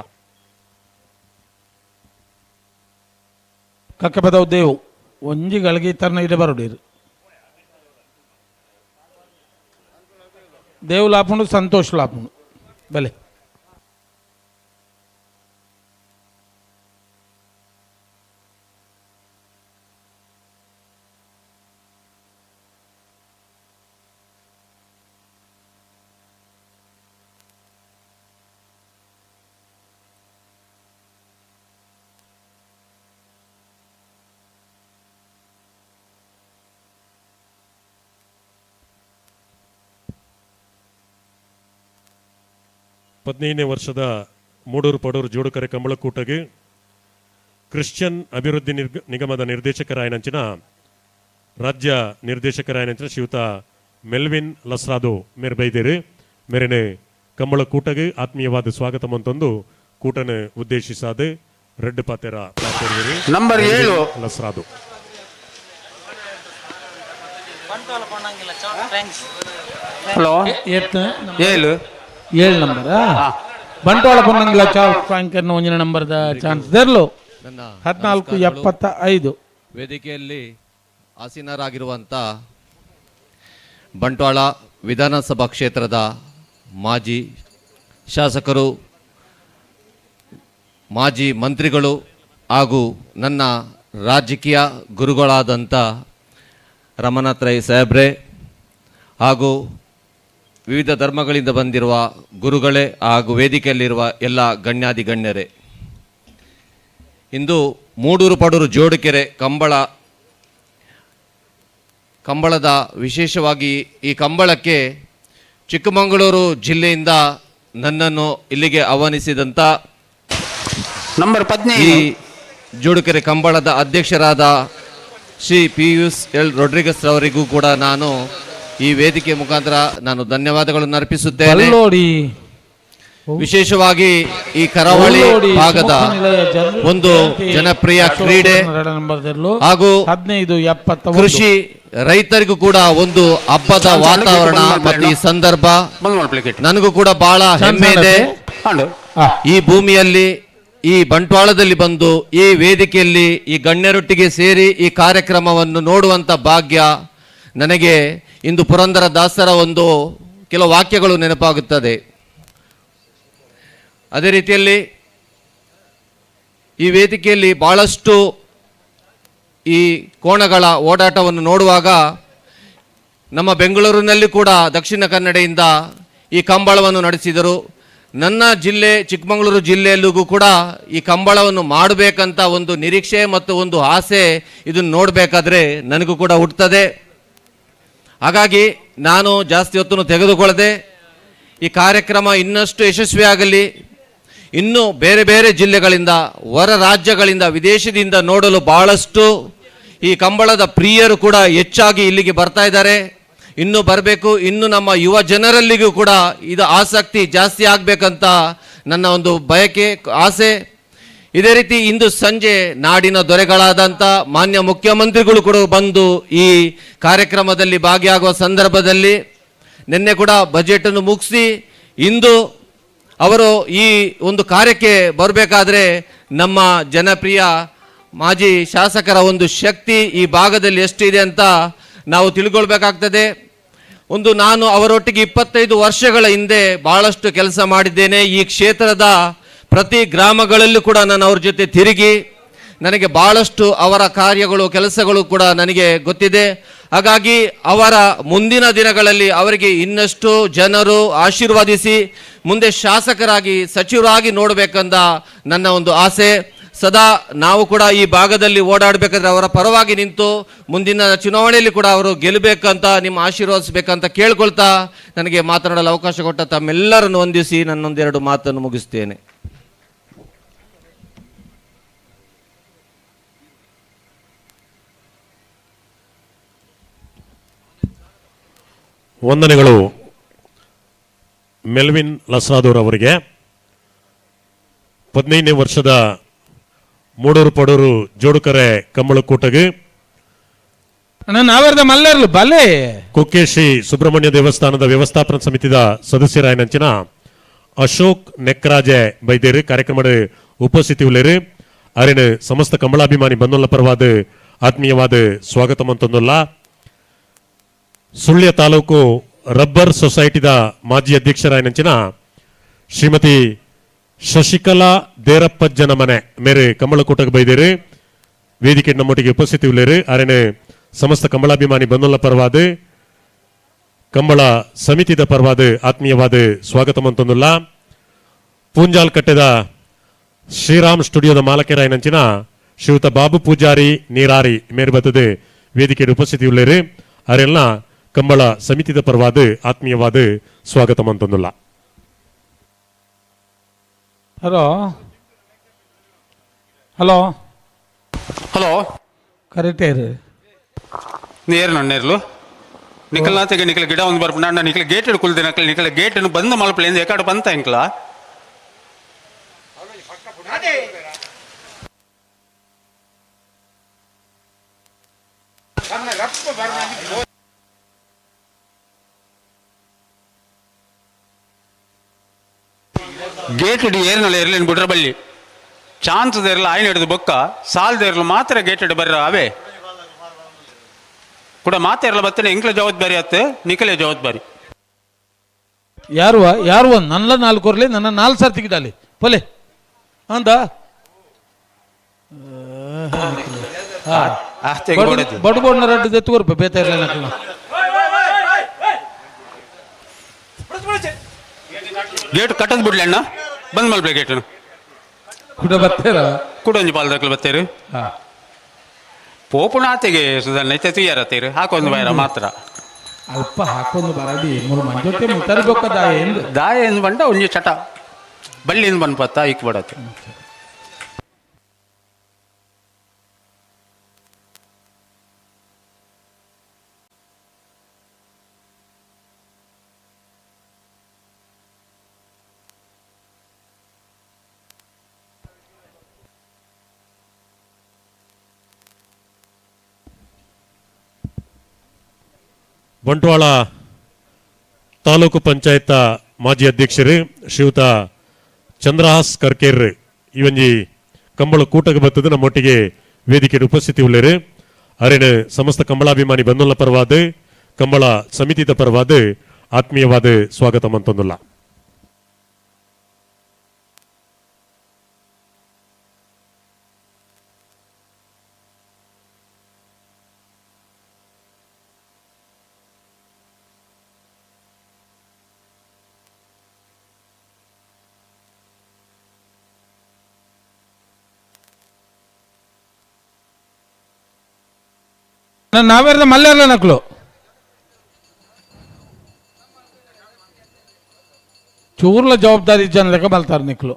ಕಕ್ಕಪದವು ದೇವು ಒಂಜಿ ಗಳಿಗೆ ತನ್ನ ಇಡೆ ಬರೋಡಿರು ದೇವು ಲಾಪುಂಡು ಸಂತೋಷ್ ಲಾಪುಂಡು ಬಲೆ. ಹದಿನೈದನೇ ವರ್ಷದ ಮೂಡೂರು ಪಡೂರು ಜೋಡುಕರೆ ಕಂಬಳಕೂಟಗೆ ಕ್ರಿಶ್ಚಿಯನ್ ಅಭಿವೃದ್ಧಿ ನಿಗಮದ ನಿರ್ದೇಶಕರಾಯನಂಚಿನ ರಾಜ್ಯ ನಿರ್ದೇಶಕರಾಯನಂಚಿನ ಶ್ರೀಯುತ ಮೆಲ್ವಿನ್ ಲಸ್ರಾದೋ ಮೇರೆ ಬೈದೇರು ಮೇರೆನೆ ಕಂಬಳಕೂಟಗೆ ಆತ್ಮೀಯವಾದ ಸ್ವಾಗತ ಮಂತೊಂದು ಕೂಟನ ಉದ್ದೇಶಿಸಾದ Red ಪಾತೆರ. ನಂಬರ್ 7 ಲಸ್ರಾದು. Hello 7 7 number Bantwal Ponnangila Charles ಫ್ರಾಂಕರ್ನ ಒಂಜಿನ ನಂಬರ್ದ ಚಾನ್ಸ್ ದೆರ್ಲು 14:75. ವೇದಿಕೆಯಲ್ಲಿ ಆಸೀನರಾಗಿರುವಂಥ ಬಂಟ್ವಾಳ ವಿಧಾನಸಭಾ ಕ್ಷೇತ್ರದ ಮಾಜಿ ಶಾಸಕರು, ಮಾಜಿ ಮಂತ್ರಿಗಳು ಹಾಗೂ ನನ್ನ ರಾಜಕೀಯ ಗುರುಗಳಾದಂಥ ರಮನಾಥ್ ರೈ ಸಾಹೇಬ್ರೆ ಹಾಗೂ ವಿವಿಧ ಧರ್ಮಗಳಿಂದ ಬಂದಿರುವ ಗುರುಗಳೇ ಹಾಗೂ ವೇದಿಕೆಯಲ್ಲಿರುವ ಎಲ್ಲ ಗಣ್ಯಾದಿ ಗಣ್ಯರೇ, ಇಂದು ಮೂಡೂರು ಪಡೂರು ಜೋಡುಕೆರೆ ಕಂಬಳದ ವಿಶೇಷವಾಗಿ ಈ ಕಂಬಳಕ್ಕೆ ಚಿಕ್ಕಮಗಳೂರು ಜಿಲ್ಲೆಯಿಂದ ನನ್ನನ್ನು ಇಲ್ಲಿಗೆ ಆಹ್ವಾನಿಸಿದಂಥ ನಂಬರ್ 15 ಈ ಜೋಡುಕೆರೆ ಕಂಬಳದ ಅಧ್ಯಕ್ಷರಾದ ಶ್ರೀ ಪಿಯೂಷ್ ಎಲ್ ರೊಡ್ರಿಗಸ್ ಅವರಿಗೂ ಕೂಡ ನಾನು ಈ ವೇದಿಕೆ ಮುಖಾಂತರ ನಾನು ಧನ್ಯವಾದಗಳನ್ನು ಅರ್ಪಿಸುತ್ತೇನೆ. ವಿಶೇಷವಾಗಿ ಈ ಕರಾವಳಿ ಭಾಗದ ಒಂದು ಜನಪ್ರಿಯ ಕ್ರೀಡೆ ಹಾಗೂ ಕೃಷಿ ರೈತರಿಗೂ ಕೂಡ ಒಂದು ಹಬ್ಬದ ವಾತಾವರಣ ಮತ್ತು ಈ ಸಂದರ್ಭ ನನಗೂ ಕೂಡ ಬಹಳ ಹೆಮ್ಮೆ ಇದೆ. ಈ ಭೂಮಿಯಲ್ಲಿ, ಈ ಬಂಟ್ವಾಳದಲ್ಲಿ ಬಂದು ಈ ವೇದಿಕೆಯಲ್ಲಿ ಈ ಗಣ್ಯರೊಟ್ಟಿಗೆ ಸೇರಿ ಈ ಕಾರ್ಯಕ್ರಮವನ್ನು ನೋಡುವಂಥ ಭಾಗ್ಯ ನನಗೆ ಇಂದು ಪುರಂದರ ದಾಸರ ಒಂದು ಕೆಲವು ವಾಕ್ಯಗಳು ನೆನಪಾಗುತ್ತದೆ. ಅದೇ ರೀತಿಯಲ್ಲಿ ಈ ವೇದಿಕೆಯಲ್ಲಿ ಭಾಳಷ್ಟು ಈ ಕೋಣಗಳ ಓಡಾಟವನ್ನು ನೋಡುವಾಗ ನಮ್ಮ ಬೆಂಗಳೂರಿನಲ್ಲಿ ಕೂಡ ದಕ್ಷಿಣ ಕನ್ನಡೆಯಿಂದ ಈ ಕಂಬಳವನ್ನು ನಡೆಸಿದರು. ನನ್ನ ಜಿಲ್ಲೆ ಚಿಕ್ಕಮಗಳೂರು ಜಿಲ್ಲೆಯಲ್ಲಿಗೂ ಕೂಡ ಈ ಕಂಬಳವನ್ನು ಮಾಡಬೇಕಂತ ಒಂದು ನಿರೀಕ್ಷೆ ಮತ್ತು ಒಂದು ಆಸೆ ಇದನ್ನು ನೋಡಬೇಕಾದ್ರೆ ನನಗೂ ಕೂಡ ಹುಟ್ಟುತ್ತದೆ. ಹಾಗಾಗಿ ನಾನು ಜಾಸ್ತಿ ಹೊತ್ತನ್ನು ತೆಗೆದುಕೊಳ್ಳದೆ ಈ ಕಾರ್ಯಕ್ರಮ ಇನ್ನಷ್ಟು ಯಶಸ್ವಿಯಾಗಲಿ, ಇನ್ನೂ ಬೇರೆ ಬೇರೆ ಜಿಲ್ಲೆಗಳಿಂದ, ಹೊರ ರಾಜ್ಯಗಳಿಂದ, ವಿದೇಶದಿಂದ ನೋಡಲು ಭಾಳಷ್ಟು ಈ ಕಂಬಳದ ಪ್ರಿಯರು ಕೂಡ ಹೆಚ್ಚಾಗಿ ಇಲ್ಲಿಗೆ ಬರ್ತಾ ಇದ್ದಾರೆ. ಇನ್ನೂ ಬರಬೇಕು, ಇನ್ನೂ ನಮ್ಮ ಯುವ ಜನರಲ್ಲಿಗೂ ಕೂಡ ಇದು ಆಸಕ್ತಿ ಜಾಸ್ತಿ ಆಗಬೇಕಂತ ನನ್ನ ಒಂದು ಬಯಕೆ, ಆಸೆ. ಇದೇ ರೀತಿ ಇಂದು ಸಂಜೆ ನಾಡಿನ ದೊರೆಗಳಾದಂಥ ಮಾನ್ಯ ಮುಖ್ಯಮಂತ್ರಿಗಳು ಕೂಡ ಬಂದು ಈ ಕಾರ್ಯಕ್ರಮದಲ್ಲಿ ಭಾಗಿಯಾಗುವ ಸಂದರ್ಭದಲ್ಲಿ ನಿನ್ನೆ ಕೂಡ ಬಜೆಟನ್ನು ಮುಗಿಸಿ ಇಂದು ಅವರು ಈ ಒಂದು ಕಾರ್ಯಕ್ಕೆ ಬರಬೇಕಾದ್ರೆ ನಮ್ಮ ಜನಪ್ರಿಯ ಮಾಜಿ ಶಾಸಕರ ಒಂದು ಶಕ್ತಿ ಈ ಭಾಗದಲ್ಲಿ ಎಷ್ಟಿದೆ ಅಂತ ನಾವು ತಿಳ್ಕೊಳ್ಬೇಕಾಗ್ತದೆ. ಒಂದು ನಾನು ಅವರೊಟ್ಟಿಗೆ 25 ವರ್ಷಗಳ ಹಿಂದೆ ಭಾಳಷ್ಟು ಕೆಲಸ ಮಾಡಿದ್ದೇನೆ. ಈ ಕ್ಷೇತ್ರದ ಪ್ರತಿ ಗ್ರಾಮಗಳಲ್ಲೂ ಕೂಡ ನಾನು ಅವ್ರ ಜೊತೆ ತಿರುಗಿ ನನಗೆ ಭಾಳಷ್ಟು ಅವರ ಕಾರ್ಯಗಳು, ಕೆಲಸಗಳು ಕೂಡ ನನಗೆ ಗೊತ್ತಿದೆ. ಹಾಗಾಗಿ ಅವರ ಮುಂದಿನ ದಿನಗಳಲ್ಲಿ ಅವರಿಗೆ ಇನ್ನಷ್ಟು ಜನರು ಆಶೀರ್ವಾದಿಸಿ ಮುಂದೆ ಶಾಸಕರಾಗಿ, ಸಚಿವರಾಗಿ ನೋಡಬೇಕಂದ ನನ್ನ ಒಂದು ಆಸೆ. ಸದಾ ನಾವು ಕೂಡ ಈ ಭಾಗದಲ್ಲಿ ಓಡಾಡಬೇಕಾದ್ರೆ ಅವರ ಪರವಾಗಿ ನಿಂತು ಮುಂದಿನ ಚುನಾವಣೆಯಲ್ಲಿ ಕೂಡ ಅವರು ಗೆಲ್ಲಬೇಕಂತ, ನಿಮ್ಮ ಆಶೀರ್ವಾದಿಸಬೇಕಂತ ಕೇಳ್ಕೊಳ್ತಾ ನನಗೆ ಮಾತನಾಡಲು ಅವಕಾಶ ಕೊಟ್ಟ ತಮ್ಮೆಲ್ಲರನ್ನು ವಂದಿಸಿ ನನ್ನೊಂದೆರಡು ಮಾತನ್ನು ಮುಗಿಸ್ತೇನೆ. ವಂದನೆಗಳು ಮೆಲ್ವಿನ್ ಲಸ್ರಾದೂರ್ ಅವರಿಗೆ. 15ನೇ ವರ್ಷದ ಮೂಡೂರು ಪಡೂರು ಜೋಡುಕರೆ ಕಂಬಳಕೂಟಗೆ ಮಲ್ಲೇರ್ಲು ಬಲೆ ಕುಕ್ಕೆ ಶ್ರೀ ಸುಬ್ರಹ್ಮಣ್ಯ ದೇವಸ್ಥಾನದ ವ್ಯವಸ್ಥಾಪನಾ ಸಮಿತಿದ ಸದಸ್ಯರಾಯನಂಚಿನ ಅಶೋಕ್ ನೆಕ್ರಾಜೆ ಬೈದೇರು ಕಾರ್ಯಕ್ರಮದ ಉಪಸ್ಥಿತಿ ಉಳ್ಳೇರು. ಅರಿನ ಸಮಸ್ತ ಕಂಬಳಾಭಿಮಾನಿ ಬಂದುಲ್ಲ ಪರವಾದ ಆತ್ಮೀಯವಾದ ಸ್ವಾಗತ ಅಂತಂದುಲ್ಲ. ಸುಳ್ಯ ತಾಲೂಕು ರಬ್ಬರ್ ಸೊಸೈಟಿದ ಮಾಜಿ ಅಧ್ಯಕ್ಷರಾಯನಂಚಿನ ಶ್ರೀಮತಿ ಶಶಿಕಲಾ ದೇರಪ್ಪಜ್ಜನ ಮನೆ ಮೇರೆ ಕಂಬಳಕೂಟಕ್ಕೆ ಬೈದೇರು ವೇದಿಕೆ ನಮ್ಮೊಟ್ಟಿಗೆ ಉಪಸ್ಥಿತಿ ಉಳ್ಳೇರು. ಅರೆನೆ ಸಮಸ್ತ ಕಂಬಳಾಭಿಮಾನಿ ಬಂದುಲ್ಲ ಪರವಾದ ಕಂಬಳ ಸಮಿತಿದ ಪರವಾದ ಆತ್ಮೀಯವಾದ ಸ್ವಾಗತ ಅಂತಂದುಲ್ಲ. ಪೂಂಜಾಲ್ ಕಟ್ಟೆದ ಶ್ರೀರಾಮ್ ಸ್ಟುಡಿಯೋದ ಮಾಲಕರಾಯನಂಚಿನ ಶ್ರೀಯುತ ಬಾಬು ಪೂಜಾರಿ ನೀರಾರಿ ಮೇರು ಬತ್ತದೆ ವೇದಿಕೆ ಉಪಸ್ಥಿತಿ ಉಳ್ಳೇರು. ಅರೆಲ್ಲ ಕಂಬಳ ಸಮಿತಿದ ಪರವಾದ ಆತ್ಮೀಯವಾದ ಸ್ವಾಗತ ಅಂತಂದುಲ್ಲ. Hello hello hello correct ಇರು ನೇರು ನೇರ್ಲು ನಿಖಲ್ನಾಥಿಗೆ ನಿಖಲ್ ಗಿಡ ಒಂದು ಬರ್ಪು ನಾಂಡ ನಿಖಲ್ ಗೇಟ್ ಹಿಡ್ಕೊಳ್ದೆ ನಕಲ್ ನಿಖಲ್ ಗೇಟ್ ಬಂದ್ ಮಲ್ಪಲೆ ಎಕಾಡು ಬಂತ ಇಂಕ್ಲ. ಗೇಟ್ ಇಡಿ ಏರ್ನಲ್ಲ ಎರ್ಲಿನ ಬುಡ್ರಬಳ್ಳಿ ಚಾನ್ಸ್ ದೇರ್ಲ ಆಯ್ನ ಹಿಡಿದು ಬೊಕ್ಕ ಸಾಲ್ ದೇರ್ಲು ಮಾತ್ರ ಗೇಟ್ ಇಡು ಬರ್ರ ಅವೇ ಕೂಡ ಮಾತೆರ್ಲ ಬತ್ತನೆ ಎಂಕ್ಲ ಜವಾಬ್ದಾರಿ ಅತ್ತೆ ನಿಖಲೆ ಜವಾಬ್ದಾರಿ. ಯಾರು ಯಾರು ಒಂದು ನನ್ನ ನಾಲ್ಕು ಕೊರ್ಲಿ, ನನ್ನ ನಾಲ್ಕು ಸಾರ್ ತೆಗಿದಾಲಿ ಪೊಲೆ ಅಂದ. ಬಡ್ ಬೋರ್ಡ್ನ ರಡ್ಡು ಎತ್ತುಕೊರ್ಪ ಬೇತ ಇರಲಿಲ್ಲ. ಗೇಟ್ ಕಟ್ಟದ್ ಬಿಡ್ಲಿ ಅಣ್ಣ, ಬಂದ್ ಮಲ್ಪೆ ಗೇಟ್ ಕುಡ ಬತ್ತೇರ ಕುಡ ಒಂಜಿ ಪಾಲ್ದಕ್ಲು ಬತ್ತೇರು ಪೋಪುಣಾತೆಗೆ ಸುಧನ್ ಐತೆ ತುಯ್ಯಾರ ತೇರು ಹಾಕೊಂದು ಬೈರ ಮಾತ್ರ ಅಲ್ಪ ಹಾಕೊಂಡು ಬರಡಿ ಮೂರು ಮಂಜೊತ್ತೆ ಮುತ್ತರ್ಬೇಕ ದಾಯ ಎಂದು ದಾಯ ಎಂದು ಬಂಡ ಒಂಜಿ ಚಟ ಬಳ್ಳಿಯಿಂದ ಬಂದ್ಪತ್ತ ಇಕ್ ಬಡತ್ತೆ. ಬಂಟ್ವಾಳ ತಾಲೂಕು ಪಂಚಾಯತ್ ಮಾಜಿ ಅಧ್ಯಕ್ಷರು ಶ್ರೀಯುತ ಚಂದ್ರಹಾಸ್ ಕರ್ಕೇರ್ ಈ ಒಂಜಿ ಕಂಬಳ ಕೂಟಕ್ಕೆ ಬರ್ತದೆ ನಮ್ಮೊಟ್ಟಿಗೆ ವೇದಿಕೆ ಉಪಸ್ಥಿತಿ ಉಳ್ಳೇರು. ಅರಿನ ಸಮಸ್ತ ಕಂಬಳಾಭಿಮಾನಿ ಬಂಧುಲ ಪರವಾದ ಕಂಬಳ ಸಮಿತಿದ ಪರವಾದ ಆತ್ಮೀಯವಾದ ಸ್ವಾಗತ ಮಂತೊಂದುಲ್ಲ. ನಾವೇರ್ದ ಮಲ್ಲೇರ್ಲ ನಕ್ಲು ಚೂರ್ಲ ಜವಾಬ್ದಾರಿ ಜನ ಲೆಕ್ಕ ಬಲ್ತಾರೆ ನಿಕ್ಲು.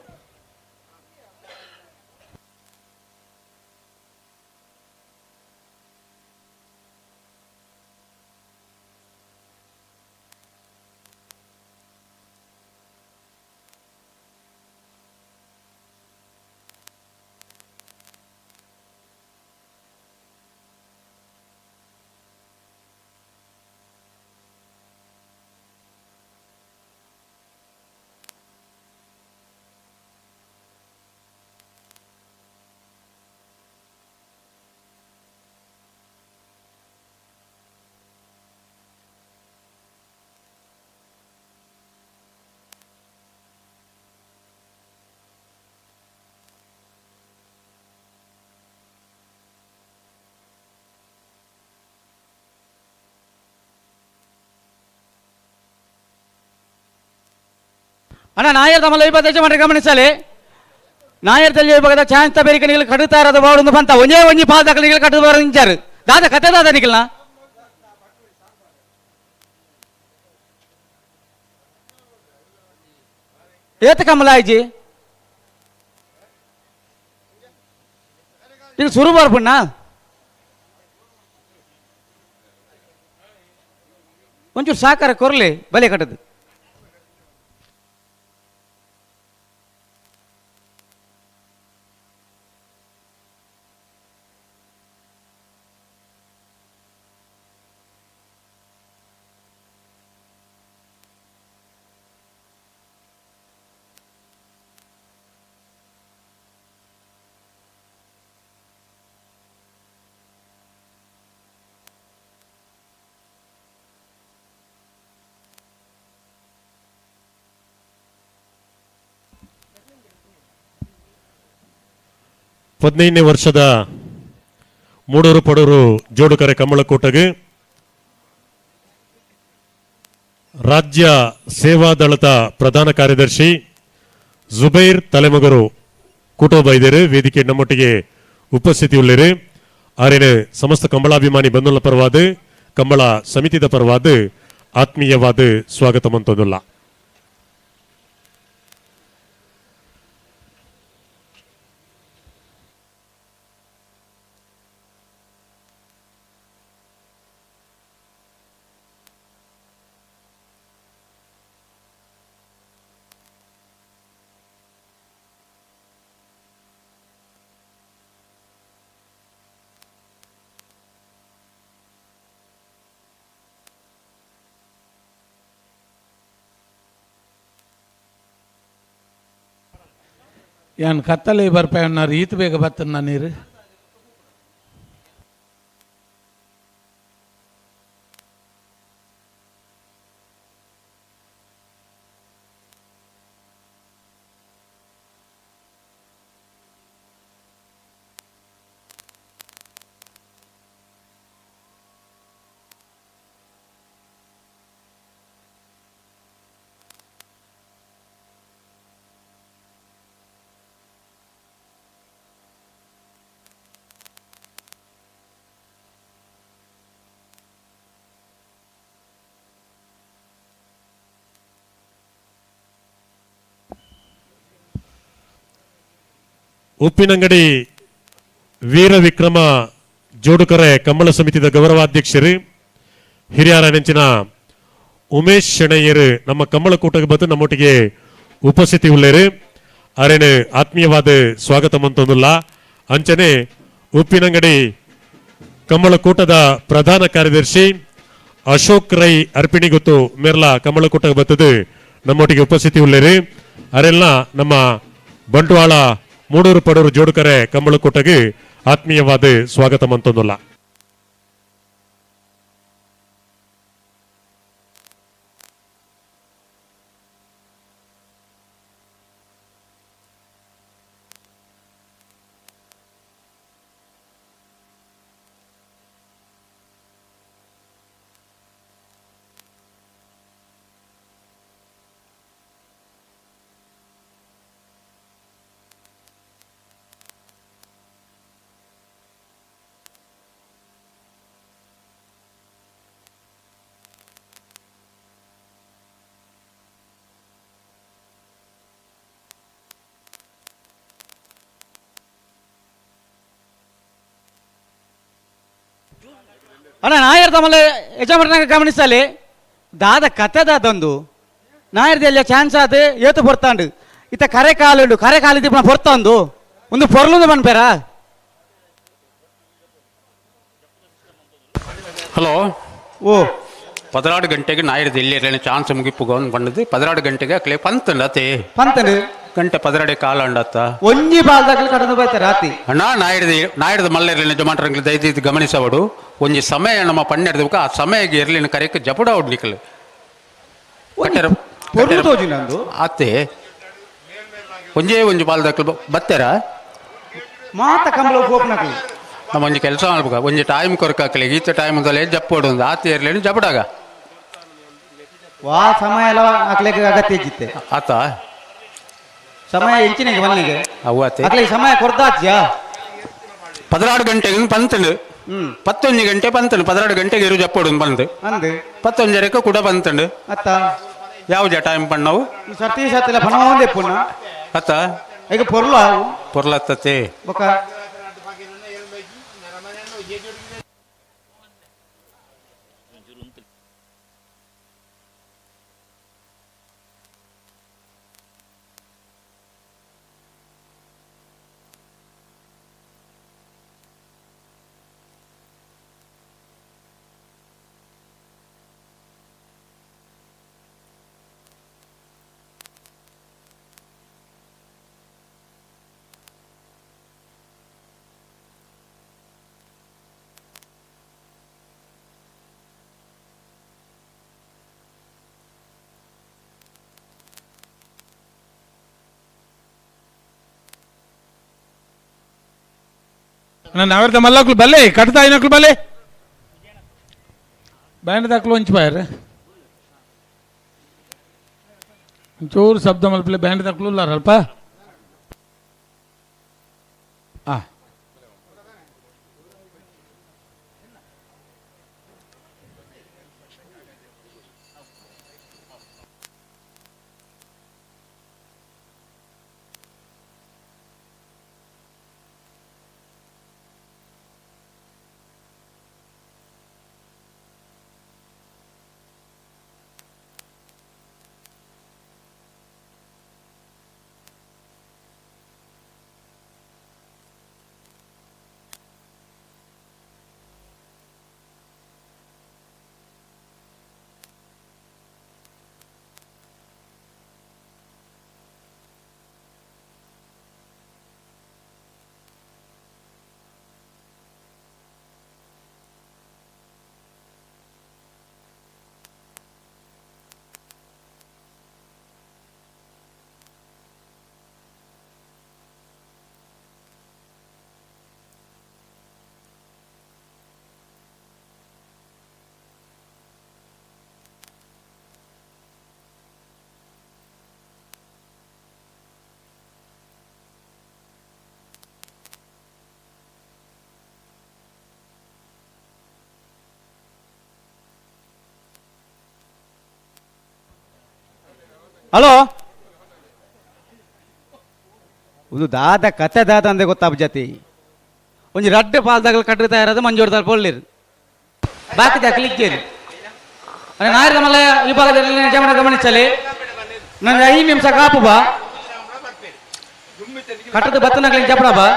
ಅಣ್ಣ ನಾಯರ್ ತಮ್ಮಲ್ಲ ವಿಭಾಗ ಮಾಡಿ ಗಮನಿಸಲಿ. ನಾಯರ್ ತಲ್ಲಿ ವಿಭಾಗದ ಚಾನ್ಸ್ ಬೇರಿಕೆ ನಿಗಲು ಕಟ್ಟುತ್ತಾ ಇರೋದು ಬಾಡು ಬಂತ ಒಂದೇ ಒಂಜಿ ಪಾದಕಲು ನಿಗಲು ಕಟ್ಟುದು ಬಾರು ನಿಂಚಾರು ದಾದ ಕತೆ ದಾದ ನಿಗಲ್ನ ಏತ ಕಮಲಾಯ್ಜಿ ಈಗ ಸುರು ಬರ್ಪಣ್ಣ ಒಂಚೂರು ಸಾಕಾರ ಕೊರ್ಲಿ ಬಲೆ ಕಟ್ಟದು. 15ನೇ ವರ್ಷದ ಮೂಡೂರು ಪಡೂರು ಜೋಡುಕರೆ ಕಂಬಳಕೂಟಗೆ ರಾಜ್ಯ ಸೇವಾದಳದ ಪ್ರಧಾನ ಕಾರ್ಯದರ್ಶಿ ಜುಬೈರ್ ತಲೆಮಗರು ಕೂಟೋಬೈದರು ವೇದಿಕೆ ನಮ್ಮೊಟ್ಟಿಗೆ ಉಪಸ್ಥಿತಿಯುಳ್ಳರು. ಆರೇನು ಸಮಸ್ತ ಕಂಬಳಾಭಿಮಾನಿ ಬಂಧುಲ ಪರವಾದ ಕಂಬಳ ಸಮಿತಿದ ಪರವಾದ ಆತ್ಮೀಯವಾದ ಸ್ವಾಗತ ಮಂತೊಂದುಲ್ಲ. ಯಾನ್ ಕತ್ತಲೆ ಬರ್ಪಾಯನ್ನಾರು ಈತ ಬೇಗ ಬತ್ತನ್ನ ನೀರು. ಉಪ್ಪಿನಂಗಡಿ ವೀರ ವಿಕ್ರಮ ಜೋಡುಕರೆ ಕಂಬಳ ಸಮಿತಿದ ಗೌರವಾಧ್ಯಕ್ಷರು ಹಿರಿಯರ ನೆಂಚಿನ ಉಮೇಶ್ ಶೆಣಯ್ಯರು ನಮ್ಮ ಕಂಬಳ ಕೂಟಕ್ಕೆ ಬಂದು ನಮ್ಮೊಟ್ಟಿಗೆ ಉಪಸ್ಥಿತಿ ಉಳ್ಳೇರು. ಅರೇನು ಆತ್ಮೀಯವಾದ ಸ್ವಾಗತ ಮಂತೊಂದುಲ್ಲ. ಅಂಚನೆ ಉಪ್ಪಿನಂಗಡಿ ಕಂಬಳ ಕೂಟದ ಪ್ರಧಾನ ಕಾರ್ಯದರ್ಶಿ ಅಶೋಕ್ ರೈ ಅರ್ಪಿಣಿಗುತ್ತು ಮೇರ್ಲ ಕಂಬಳ ಕೂಟಕ್ಕೆ ಬರ್ತದೆ ನಮ್ಮೊಟ್ಟಿಗೆ ಉಪಸ್ಥಿತಿ ಉಳ್ಳೇರು. ಅರೆಲ್ಲ ನಮ್ಮ ಬಂಟ್ವಾಳ ಮೂಡೂರು ಪಡೂರು ಜೋಡುಕರೆ ಕಂಬಳಕೂಟಗೆ ಆತ್ಮೀಯವಾದ ಸ್ವಾಗತ ಮಂತೊಂದುಲ್ಲ. ಅಣ್ಣ ನಾಯರ್ ತಮ್ಮಲ್ಲ ಯಜಮಾನ ಗಮನಿಸಲಿ ದಾದ ಕತೆ ದಾದೊಂದು ನಾಯರ್ದೆಲ್ಲ ಚಾನ್ಸ್ ಆದ ಏತು ಪೊರ್ತಾಂಡು ಇತ್ತ ಕರೆ ಕಾಲುಂಡು ಕರೆ ಕಾಲು ದಿಪ್ಪ ಪೊರ್ತಂದು ಒಂದು ಪೊರ್ಲುಂದು ಪನ್ಪೇರ. ಹಲೋ ಓ 16 ಗಂಟೆಗೆ ನಾಯರ್ದು ಎಲ್ಲಿ ಚಾನ್ಸ್ ಮುಗಿಪುಗ ಬಂದದ್ದು 16 ಗಂಟೆಗೆ ಅಕ್ಲೆ ಪಂತಂಡು ಅತೆ ಪಂತಂಡು ಗಂಟೆ 16 ಕಾಲ ಅಂಡತ್ತ ಒಂಜಿ ಬಾಲ್ದಾಗಲಿ ಕಡದು ಬೈತ ರಾತಿ ಅಣ್ಣ ನಾಯರ್ದು ನಾಯರ್ದು ಮಲ್ಲೆರ್ಲಿನ ಜಮಾಟ್ರಂಗ್ಲಿ ದಯದೀದು ಗಮನಿಸವಡು ಒಂಜಿ ಸಮಯ ನಮ್ಮ ಪನ್ನೆಡ್ದಕ್ಕ ಆ ಸಮಯಕ್ಕೆ ಎರ್ಲಿನ ಕರೆಕ್ ಜಪುಡ ನಿಕಲು ಆತೆ ಒಂಜೇ ಒಂಜಿ ಬಾಲ್ದಾಕ್ಲು ಬತ್ತೆರ ಮಾತ ಕಂಬಳ ಗೋಪ್ನಕ್ಲು ನಮ್ಮ ಒಂಜಿ ಕೆಲಸ ಮಾಡ್ಬೇಕು ಒಂಜಿ ಟೈಮ್ ಕೊರಕಾಕಲಿ ಈತ ಟೈಮ್ ಅಂತಲೇ ಜಪ್ಪೋಡು ಒಂದು ಆತೆ ಇರ್ಲೇನು ಜಪಡಾಗ ವಾ ಸಮಯ ಎಲ್ಲ ಅಕ್ಲೆಗೆ ಅಗತ್ಯ ಇಜ್ಜಿತ್ತೆ ಆತ ಸಮಯ ಎಂಚಿನಿಗೆ ಮಲ್ಲಿಗೆ ಅವು ಆತೆ ಅಕ್ಲೆಗೆ ಸಮಯ ಕೊರ್ದಾಜ್ಯಾ 16 ಗಂಟೆಗೆ ಪಂತಂಡು 11 ಗಂಟೆ ಪಂತಂಡು 16 ಗಂಟೆಗೆ ಇರು ಜಪ್ಪೋಡು ಬಂದು ಅಂದು 11:30ಕ್ಕೆ ಕೂಡ ಬಂತಂಡು ಅತ್ತ ಯಾವ ಟೈಮ್ ಪಣ್ಣವು ಈ ಸರ್ತಿ ಸತ್ತಿಲ್ಲ ಪಣ ಪುಣ್ಣ ಅತ್ತ ಈಗ ಪೊರ್ಲ ಪೊರ್ಲತ್ತತೆ ಬೊಕ ನಾವೆರ್ದ ಮಲ್ಲಕ್ಲು ಬಲ್ಲೆ ಕಟ್ತಾ ಐನಕ್ಲು ಬಲ್ಲೆ ಬ್ಯಾಂಡ್ ದಾಕ್ಲು ಒಂಚು ಬಾಯರ್ ಒಂಚೂರು ಶಬ್ದ ಮಲ್ಪಲೆ ಬ್ಯಾಂಡ್ ದಾಕ್ಲು ಉಲ್ಲಾರಲ್ಪ ಆ ಹಲೋ ಒಂದು ದಾದ ಕತೆ ದಾದ ಅಂದೆ ಗೊತ್ತಾಪ ಜಾತಿ ಒಂಜಿ ರಡ್ಡೆ ಪಾಲ್ದಾಗಲು ಕಟ್ಟೆ ತಯಾರಾದ ಮಂಜೂರು ತಲ್ಪ ಒಳ್ಳಿರು ಬಾಕಿ ದಾಖಲೆ ಇಕ್ಕೇರಿ ನಾಯರ ಮಲ್ಲ ವಿಭಾಗದಲ್ಲಿ ಜಮನ ಗಮನಿಸಲಿ ನನ್ನ 5 ನಿಮಿಷ ಕಾಪು ಬಾ ಕಟ್ಟದ ಬತ್ತನಗಲಿ ಜಪಡ ಬಾ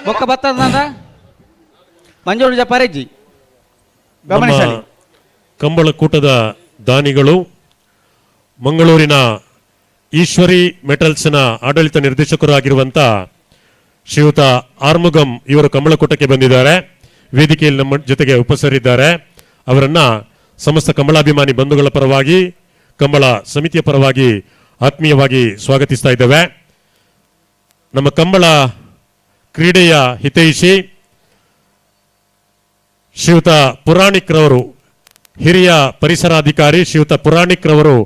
ಬೊಕ್ಕ ಬತ್ತದ ಮಂಜೂರು ಜಪಾರೇಜಿ ಗಮನಿಸಲಿ. ಕಂಬಳಕೂಟದ ದಾನಿಗಳು ಮಂಗಳೂರಿನ ಈಶ್ವರಿ ಮೆಟಲ್ಸ್ನ ಆಡಳಿತ ನಿರ್ದೇಶಕರು ಆಗಿರುವಂತ ಶ್ರೀಯುತ ಆರ್ಮುಗಂ ಇವರು ಕಂಬಳಕೂಟಕ್ಕೆ ಬಂದಿದ್ದಾರೆ. ವೇದಿಕೆಯಲ್ಲಿ ನಮ್ಮ ಜೊತೆಗೆ ಉಪಸ್ಥಿತರಿದ್ದಾರೆ. ಅವರನ್ನ ಸಮಸ್ತ ಕಂಬಳಾಭಿಮಾನಿ ಬಂಧುಗಳ ಪರವಾಗಿ, ಕಂಬಳ ಸಮಿತಿಯ ಪರವಾಗಿ ಆತ್ಮೀಯವಾಗಿ ಸ್ವಾಗತಿಸ್ತಾ ಇದ್ದೇವೆ. ನಮ್ಮ ಕಂಬಳ ಕ್ರೀಡೆಯ ಹಿತೈಷಿ ಶ್ರೀಯುತ ಪುರಾಣಿಕ್ರವರು, ಹಿರಿಯ ಪರಿಸರಾಧಿಕಾರಿ ಶ್ರೀಯುತ ಪುರಾಣಿಕ್ರವರು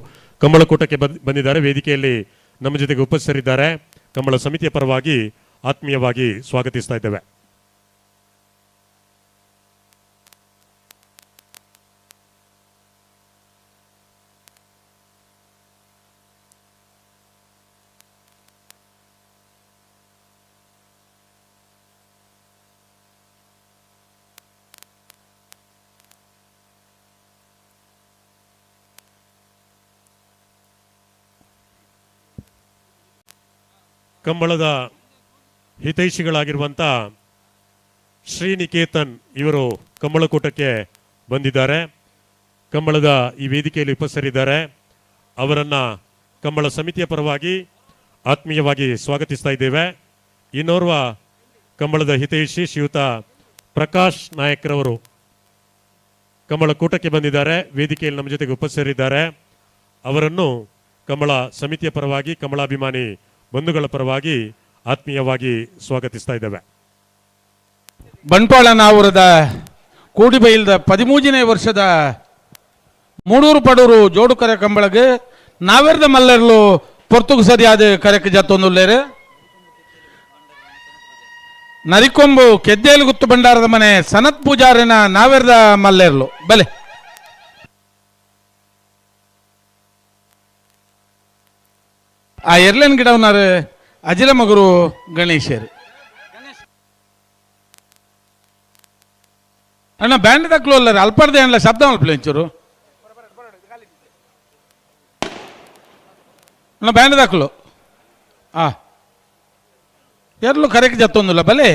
ಕಂಬಳಕೂಟಕ್ಕೆ ಬಂದಿದ್ದಾರೆ. ವೇದಿಕೆಯಲ್ಲಿ ನಮ್ಮ ಜೊತೆಗೆ ಉಪಸ್ಥಿತರಿದ್ದಾರೆ. ಕಂಬಳ ಸಮಿತಿಯ ಪರವಾಗಿ ಆತ್ಮೀಯವಾಗಿ ಸ್ವಾಗತಿಸ್ತಾ ಇದ್ದೇವೆ. ಕಂಬಳದ ಹಿತೈಷಿಗಳಾಗಿರುವಂಥ ಶ್ರೀನಿಕೇತನ್ ಇವರು ಕಂಬಳಕೂಟಕ್ಕೆ ಬಂದಿದ್ದಾರೆ. ಕಂಬಳದ ಈ ವೇದಿಕೆಯಲ್ಲಿ ಉಪಸ್ಥಿತರಿದ್ದಾರೆ. ಅವರನ್ನು ಕಂಬಳ ಸಮಿತಿಯ ಪರವಾಗಿ ಆತ್ಮೀಯವಾಗಿ ಸ್ವಾಗತಿಸ್ತಾ ಇದ್ದೇವೆ. ಇನ್ನೋರ್ವ ಕಂಬಳದ ಹಿತೈಷಿ ಶ್ರೀಯುತ ಪ್ರಕಾಶ್ ನಾಯಕ್ರವರು ಕಂಬಳಕೂಟಕ್ಕೆ ಬಂದಿದ್ದಾರೆ. ವೇದಿಕೆಯಲ್ಲಿ ನಮ್ಮ ಜೊತೆಗೆ ಉಪಸ್ಥಿತರಿದ್ದಾರೆ. ಅವರನ್ನು ಕಂಬಳ ಸಮಿತಿಯ ಪರವಾಗಿ, ಕಂಬಳಾಭಿಮಾನಿ ಬಂಧುಗಳ ಪರವಾಗಿ ಆತ್ಮೀಯವಾಗಿ ಸ್ವಾಗತಿಸ್ತಾ ಇದ್ದೇವೆ. ಬಂಟ್ವಾಳ ನಾವೂರದ ಕೂಡಿಬೈಲ್ದ 13ನೇ ವರ್ಷದ ಮೂಡೂರು ಪಡೂರು ಜೋಡುಕರೆ ಕಂಬಳಗೆ ನಾವೆರ್ದ ಮಲ್ಲೆರ್ಲು ಪೊರ್ತುಗು ಸರಿಯಾದ ಕರೆಕ್ ಜತ್ತೊಂದುಲ್ಲೇರು. ನರಿಕೊಂಬು ಕೆದ್ದೇಲು ಗುತ್ತು ಭಂಡಾರದ ಮನೆ ಸನತ್ ಪೂಜಾರಿನ ನಾವೆರ್ದ ಮಲ್ಲೆರ್ಲು ಬಲೆ. ಆ ಎರ್ಲೆನ್ ಗಿಡವನಾರು ಅಜಿಲ ಮಗುರು ಗಣೇಶರು. ಅಣ್ಣ ಬ್ಯಾಂಡ್ ತಕ್ಲು ಅಲ್ಲ ಅಲ್ಪರ್ದೆ ಅಣ್ಣ ಶಬ್ದ ಅಲ್ಪ ಒಂಚೂರು. ಅಣ್ಣ ಬ್ಯಾಂಡ್ ದಾಖಲು ಆ ಎರ್ಲು ಕರೆಕ್ಟ್ ಜತ್ತೊಂದಿಲ್ಲ ಬಲೆ.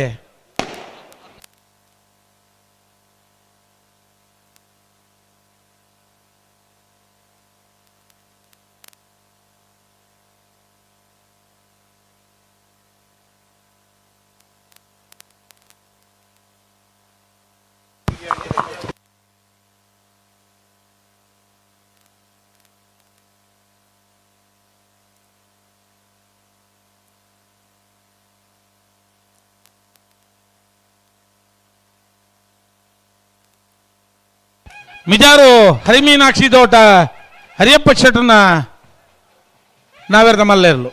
ಮಿಜಾರು ಹರಿಮೀನಾಕ್ಷಿ ತೋಟ ಹರಿಯಪ್ಪ ಶೆಟ್ಟರ್ನ ನಾವೆರ್ದ ಮಲ್ಲೇರ್ಲು.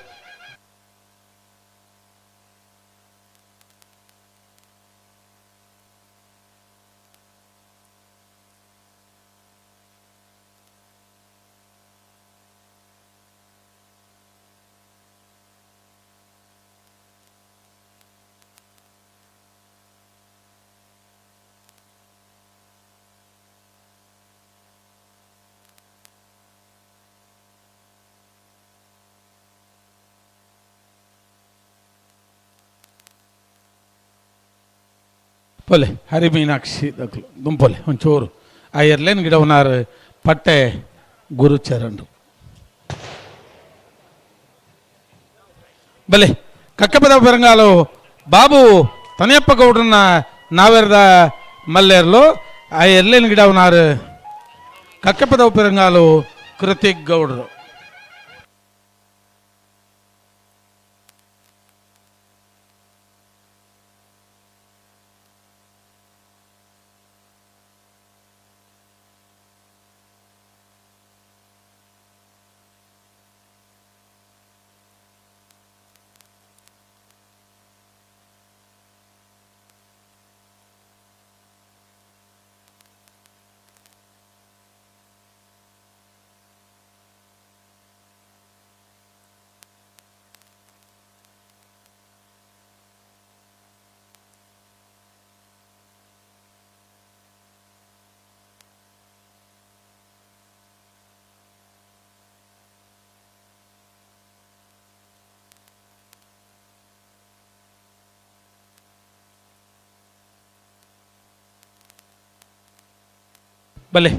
ಪೊಲೆ ಹರಿಮೀನಾಕ್ಷಿ ದಕ್ಲು ದುಂಪೊಲೆ ಒಂಚೂರು ಆ ಎರ್ಲೇನ್ ಗಿಡವನಾರು ಪಟ್ಟೆ ಗುರುಚರಣರು. ಬಲೆ ಕಕ್ಕಪದ ಬೆರಂಗಾಲು ಬಾಬು ತನಿಯಪ್ಪ ಗೌಡ್ರನ್ನ ನಾವೆರ್ದ ಮಲ್ಲೇರ್ಲು. ಆ ಎರ್ಲೇನ್ ಗಿಡವನಾರು ಕಕ್ಕಪದ ಪೆರಂಗಾಲು ಕೃತಿಕ್ ಗೌಡ್ರು. ಬಲೆ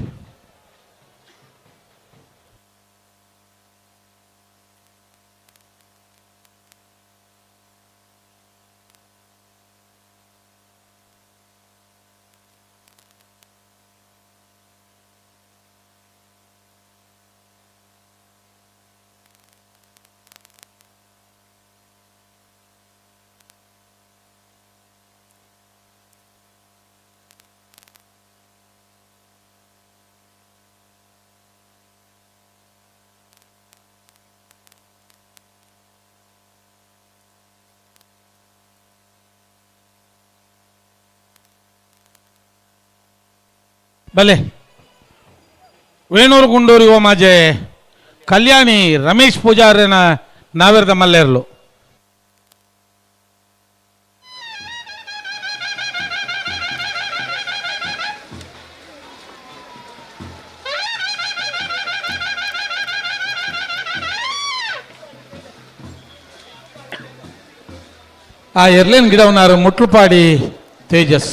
ಬಲೆ ವೇಣೂರು ಗುಂಡೂರು ಯುವ ಮಾಜೆ ಕಲ್ಯಾಣಿ ರಮೇಶ್ ಪೂಜಾರಿನ ನಾವಿರದ ಮಲ್ಲೇರ್ಲು. ಆ ಎರ್ಲೇನ್ ಗಿಡವನಾರು ಮುಟ್ಲುಪಾಡಿ ತೇಜಸ್.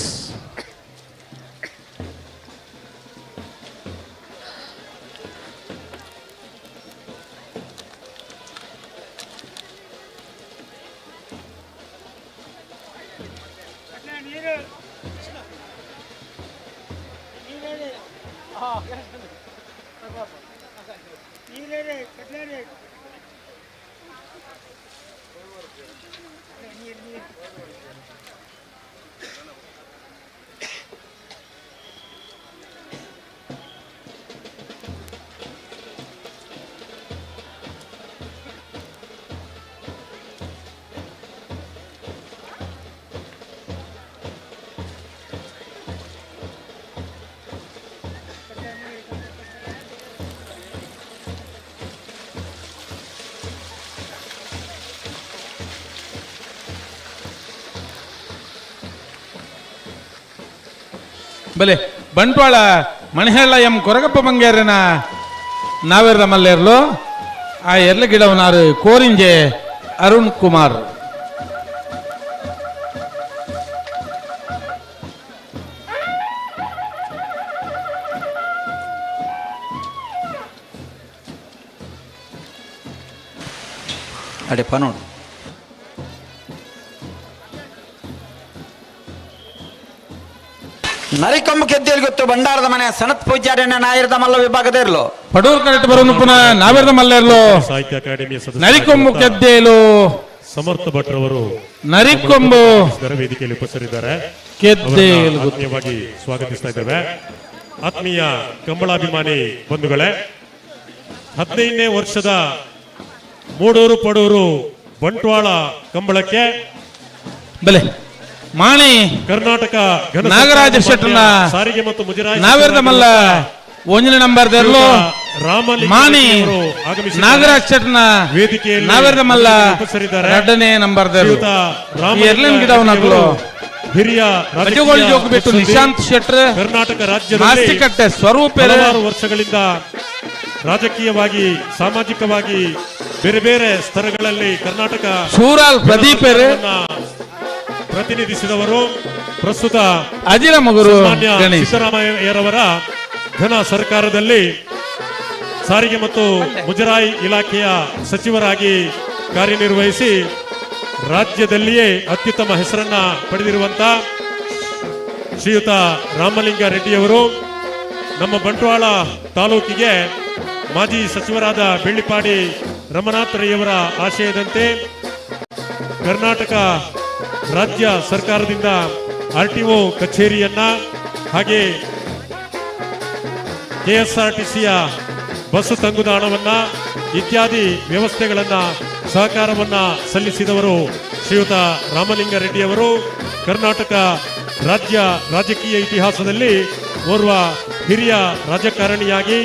ಬಲೆ ಬಂಟ್ವಾಳ ಮಣಿಹಳ್ಳ ಎಂ ಕೊರಗಪ್ಪ ಬಂಗೇರನ ನಾವೆರ್ದ ಮಲ್ಲೇರ್ಲು. ಆ ಎರ್ಲ ಗಿಡವನಾರು ಕೋರಿಂಜೆ ಅರುಣ್ ಕುಮಾರ್. ಅಡೆ ಪನೋಡು ನರಿಕೊಂಬು ಕೆದ್ದೇಲಿ ಗೊತ್ತು ಭಂಡಾರದ ಮನೆ ಸನತ್ ಪೂಜಾರಿಯನ್ನ ನಾಯಿರದ ಮಲ್ಲ ವಿಭಾಗದ ಇರಲು ಪಡೂರು ಕರೆಕ್ಟ್ ಬರೋನು ಪುನಃ ನಾವೆರ್ದ ಮಲ್ಲೇರ್ಲು. ಸಾಹಿತ್ಯ ಅಕಾಡೆಮಿಯ ಸದಸ್ಯ ನರಿಕೊಂಬು ಕೆದ್ದೇಲು ಸಮರ್ಥ ಭಟ್ರವರು ನರಿಕೊಂಬು ವೇದಿಕೆಯಲ್ಲಿ ಉಪಸ್ಥಿತರಿದ್ದಾರೆ. ಕೆದ್ದೇಲು ಅವರನ್ನ ಆತ್ಮೀಯವಾಗಿ ಸ್ವಾಗತಿಸ್ತಾ ಇದ್ದೇವೆ. ಆತ್ಮೀಯ ಕಂಬಳಾಭಿಮಾನಿ ಬಂಧುಗಳೇ, 15ನೇ ವರ್ಷದ ಮೂಡೂರು ಪಡೂರು ಬಂಟ್ವಾಳ ಕಂಬಳಕ್ಕೆ ಬಲೆ ಮಾಣಿ ಕರ್ನಾಟಕ ಘನ ನಾಗರಾಜ ಶೆಟ್ಟರ್ನ ಸಾರಿಗೆ ಮತ್ತು ಮುಜರಾಯಿ ನಾವೆರ್ದ ಮಲ್ಲ ಒಂದನೇ ನಂಬರ್ ದೆರ್ಲು ರಾಮಲಿಂಗ ಮಾಣಿ ಅವರು ಆಗಮಿಸಿದ್ದಾರೆ. ನಾಗರಾಜ್ ಶೆಟ್ಟರ್ನ ವೇದಿಕೆಯಲ್ಲಿ ನಾವೆರ್ದ ಮಲ್ಲ ಉಪಸ್ಥಿತರಿದ್ದಾರೆ. ಎರಡನೇ ನಂಬರ್ ದೆರ್ಲು. ಶ್ರೀಯುತ ರಾಮಲಿಂಗ ಎರ್ಲಿನ್ ಗಿಡವನಾಗ್ಲು ಹಿರಿಯ ರಾಜಕೀಯ ಬಜಗೋಳಿ ಜೋಗ್ಬಿಟ್ಟು ಮುತ್ಸದ್ದಿ, ನಿಶಾಂತ್ ಶೆಟ್ಟರ್ ಕರ್ನಾಟಕ ರಾಜ್ಯದಲ್ಲಿ ಮಾಸ್ತಿಕಟ್ಟೆ ಸ್ವರೂಪ ಹಲವಾರು ವರ್ಷಗಳಿಂದ ರಾಜಕೀಯವಾಗಿ ಸಾಮಾಜಿಕವಾಗಿ ಬೇರೆ ಬೇರೆ ಸ್ತರಗಳಲ್ಲಿ ಕರ್ನಾಟಕ ಸೂರಾಲ್ ಪ್ರದೀಪ್ ಪ್ರತಿನಿಧಿಸಿದವರು ಪ್ರಸ್ತುತ ಅಜಿರ ಮಗುರು ಸನ್ಮಾನ್ಯ ಗಣೇಶ್. ಸಿದ್ದರಾಮಯ್ಯರವರ ಘನ ಸರ್ಕಾರದಲ್ಲಿ ಸಾರಿಗೆ ಮತ್ತು ಮುಜರಾಯಿ ಇಲಾಖೆಯ ಸಚಿವರಾಗಿ ಕಾರ್ಯನಿರ್ವಹಿಸಿ ರಾಜ್ಯದಲ್ಲಿಯೇ ಅತ್ಯುತ್ತಮ ಹೆಸರನ್ನ ಪಡೆದಿರುವಂತ ಶ್ರೀಯುತ ರಾಮಲಿಂಗ ರೆಡ್ಡಿಯವರು ನಮ್ಮ ಬಂಟ್ವಾಳ ತಾಲೂಕಿಗೆ ಮಾಜಿ ಸಚಿವರಾದ ಬೆಳ್ಳಿಪಾಡಿ ರಮನಾಥ್ ರೈಯವರ ಆಶಯದಂತೆ ಕರ್ನಾಟಕ ರಾಜ್ಯ ಸರ್ಕಾರದಿಂದ ಆರ್ಟಿಒ ಕಚೇರಿಯನ್ನ ಹಾಗೆ ಕೆಎಸ್ಆರ್ಟಿಸಿಯ ಬಸ್ಸು ತಂಗುದಾಣವನ್ನ ಇತ್ಯಾದಿ ವ್ಯವಸ್ಥೆಗಳನ್ನ ಸಹಕಾರವನ್ನ ಸಲ್ಲಿಸಿದವರು ಶ್ರೀಯುತ ರಾಮಲಿಂಗ ರೆಡ್ಡಿಯವರು. ಕರ್ನಾಟಕ ರಾಜ್ಯ ರಾಜಕೀಯ ಇತಿಹಾಸದಲ್ಲಿ ಓರ್ವ ಹಿರಿಯ ರಾಜಕಾರಣಿಯಾಗಿ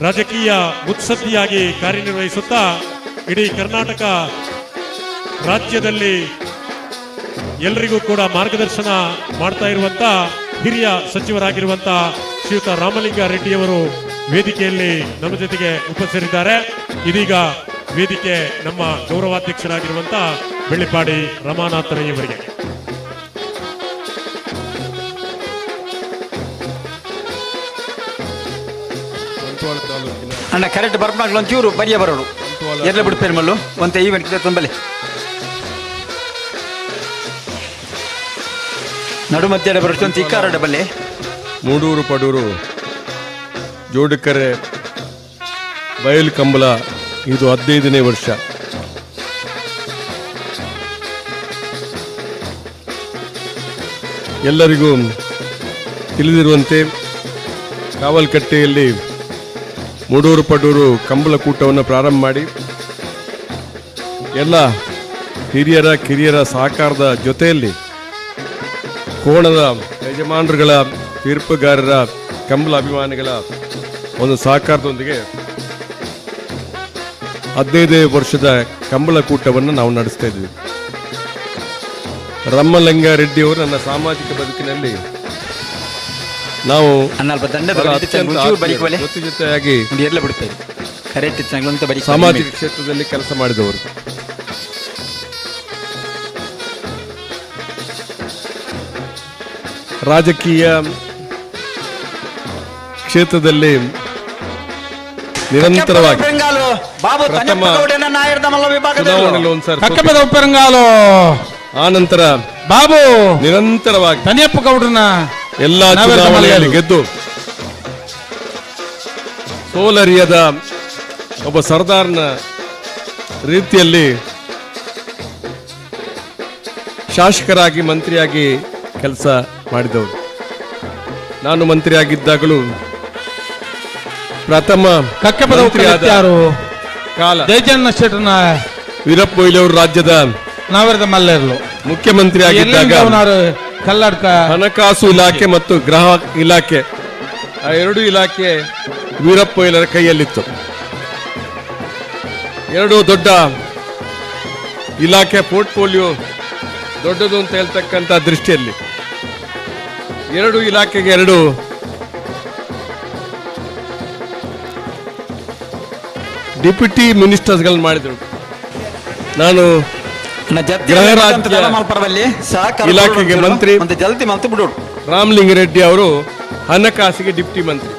ರಾಜಕೀಯ ಮುತ್ಸದ್ದಿಯಾಗಿ ಕಾರ್ಯನಿರ್ವಹಿಸುತ್ತಾ ಇಡೀ ಕರ್ನಾಟಕ ರಾಜ್ಯದಲ್ಲಿ ಎಲ್ರಿಗೂ ಕೂಡ ಮಾರ್ಗದರ್ಶನ ಮಾಡ್ತಾ ಇರುವಂತ ಹಿರಿಯ ಸಚಿವರಾಗಿರುವಂತ ಶ್ರೀಯುತ ರಾಮಲಿಂಗ ರೆಡ್ಡಿಯವರು ವೇದಿಕೆಯಲ್ಲಿ ನಮ್ಮ ಜೊತೆಗೆ ಉಪಸ್ಥಿತರಿದ್ದಾರೆ. ಇದೀಗ ವೇದಿಕೆ ನಮ್ಮ ಗೌರವಾಧ್ಯಕ್ಷರಾಗಿರುವಂತ ಬೆಳ್ಳಿಪಾಡಿ ರಮಾನಾಥ ರೈಯವರಿಗೆ. ಅಣ್ಣ ಕರೆಕ್ಟ್ ಬರ್ಪನಾಗ್ಲು ಒಂಚೂರು ಬರಿಯ ಬರೋಡು ಎಲ್ಲ ಬಿಡ್ಪೇರು ಮಲ್ಲು ಒಂತೆ ಈವೆಂಟ್ ತುಂಬಲೆ ನಡು ಮಧ್ಯ ಬರೋಷ್ಟು ಒಂದು ಇಕ್ಕಾರಡ ಬಲ್ಲೆ. ಮೂಡೂರು ಪಡೂರು ಜೋಡುಕರೆ ಬಯಲು ಕಂಬಳ ಇದು 15ನೇ ವರ್ಷ. ಎಲ್ಲರಿಗೂ ತಿಳಿದಿರುವಂತೆ ಕಾವಲ್ಕಟ್ಟೆಯಲ್ಲಿ ಮೂಡೂರು ಪಡೂರು ಕಂಬಳ ಕೂಟವನ್ನು ಪ್ರಾರಂಭ ಮಾಡಿ ಎಲ್ಲ ಹಿರಿಯರ ಕಿರಿಯರ ಸಹಕಾರದ ಜೊತೆಯಲ್ಲಿ ಕೋಣದ ಯಜಮಾನರುಗಳ, ತೀರ್ಪುಗಾರರ, ಕಂಬಳ ಅಭಿಮಾನಿಗಳ ಒಂದು ಸಹಕಾರದೊಂದಿಗೆ 15 ವರ್ಷದ ಕಂಬಳ ಕೂಟವನ್ನು ನಾವು ನಡೆಸ್ತಾ ಇದ್ವಿ. ರಮ್ಮಲಿಂಗಾರೆಡ್ಡಿಯವರು ನನ್ನ ಸಾಮಾಜಿಕ ಬದುಕಿನಲ್ಲಿ ನಾವು ಜೊತೆ ಜೊತೆಯಾಗಿ ಸಾಮಾಜಿಕ ಕ್ಷೇತ್ರದಲ್ಲಿ ಕೆಲಸ ಮಾಡಿದವರು. ರಾಜಕೀಯ ಕ್ಷೇತ್ರದಲ್ಲಿ ನಿರಂತರವಾಗಿ ಆ ನಂತರ ಬಾಬು ನಿರಂತರವಾಗಿ ತನಿಯಪ್ಪ ಗೌಡರನ್ನ ಎಲ್ಲಾ ಚುನಾವಣೆಯಲ್ಲಿ ಗೆದ್ದು ಸೋಲರಿಯದ ಒಬ್ಬ ಸರ್ದಾರ್ನ ರೀತಿಯಲ್ಲಿ ಶಾಸಕರಾಗಿ ಮಂತ್ರಿಯಾಗಿ ಕೆಲಸ ಮಾಡಿದವರು. ನಾನು ಮಂತ್ರಿಯಾಗಿದ್ದಾಗಲೂ ಪ್ರಥಮ ಕಾಲ ಶೆಟ್ಟರ್ನ ವೀರಪ್ಪ ಮೊಯ್ಲಿ ಅವರು ರಾಜ್ಯದ ನಾವರದ ಮಲ್ಲೇರ್ಲು ಮುಖ್ಯಮಂತ್ರಿ ಆಗಿದ್ದಾಗ ಕಲ್ಲಡ್ಕ ಹಣಕಾಸು ಇಲಾಖೆ ಮತ್ತು ಗೃಹ ಇಲಾಖೆ, ಆ ಎರಡು ಇಲಾಖೆ ವೀರಪ್ಪ ಮೊಯ್ಲಿಯವರ ಕೈಯಲ್ಲಿತ್ತು. ಎರಡು ದೊಡ್ಡ ಇಲಾಖೆ ಪೋರ್ಟ್ಫೋಲಿಯೋ ದೊಡ್ಡದು ಅಂತ ಹೇಳ್ತಕ್ಕಂಥ ದೃಷ್ಟಿಯಲ್ಲಿ ಎರಡು ಇಲಾಖೆಗೆ ಎರಡು ಡೆಪ್ಯೂಟಿ ಮಿನಿಸ್ಟರ್ಸ್ಗಳನ್ನ ಮಾಡಿದರು. ನಾನು ಗೃಹ ರಾಜ್ಯ ಇಲಾಖೆಗೆ ಮಂತ್ರಿ, ರಾಮಲಿಂಗಾರೆಡ್ಡಿ ಅವರು ಹಣಕಾಸಿಗೆ ಡಿಪ್ಟಿ ಮಂತ್ರಿ,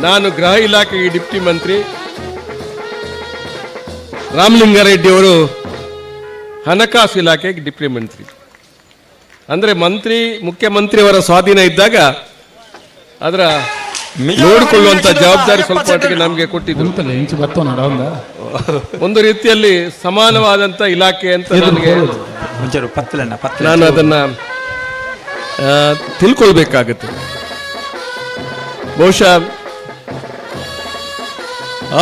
ನಾನು ಗೃಹ ಇಲಾಖೆಗೆ ಡಿಪ್ಟಿ ಮಂತ್ರಿ, ರಾಮಲಿಂಗಾರೆಡ್ಡಿ ಅವರು ಹಣಕಾಸು ಇಲಾಖೆಗೆ ಡಿಪ್ಟಿ ಮಂತ್ರಿ. ಅಂದರೆ ಮಂತ್ರಿ ಮುಖ್ಯಮಂತ್ರಿಯವರ ಸ್ವಾಧೀನ ಇದ್ದಾಗ ಅದರ ನೋಡಿಕೊಳ್ಳುವಂತ ಜವಾಬ್ದಾರಿ ಸ್ವಲ್ಪ ಮಟ್ಟಿಗೆ ನಮಗೆ ಕೊಟ್ಟಿದ್ರು. ಒಂದು ರೀತಿಯಲ್ಲಿ ಸಮಾನವಾದಂತ ಇಲಾಖೆ ಅಂತ ನನಗೆ, ನಾನು ಅದನ್ನ ತಿಳ್ಕೊಳ್ಬೇಕಾಗತ್ತೆ. ಬಹುಶಃ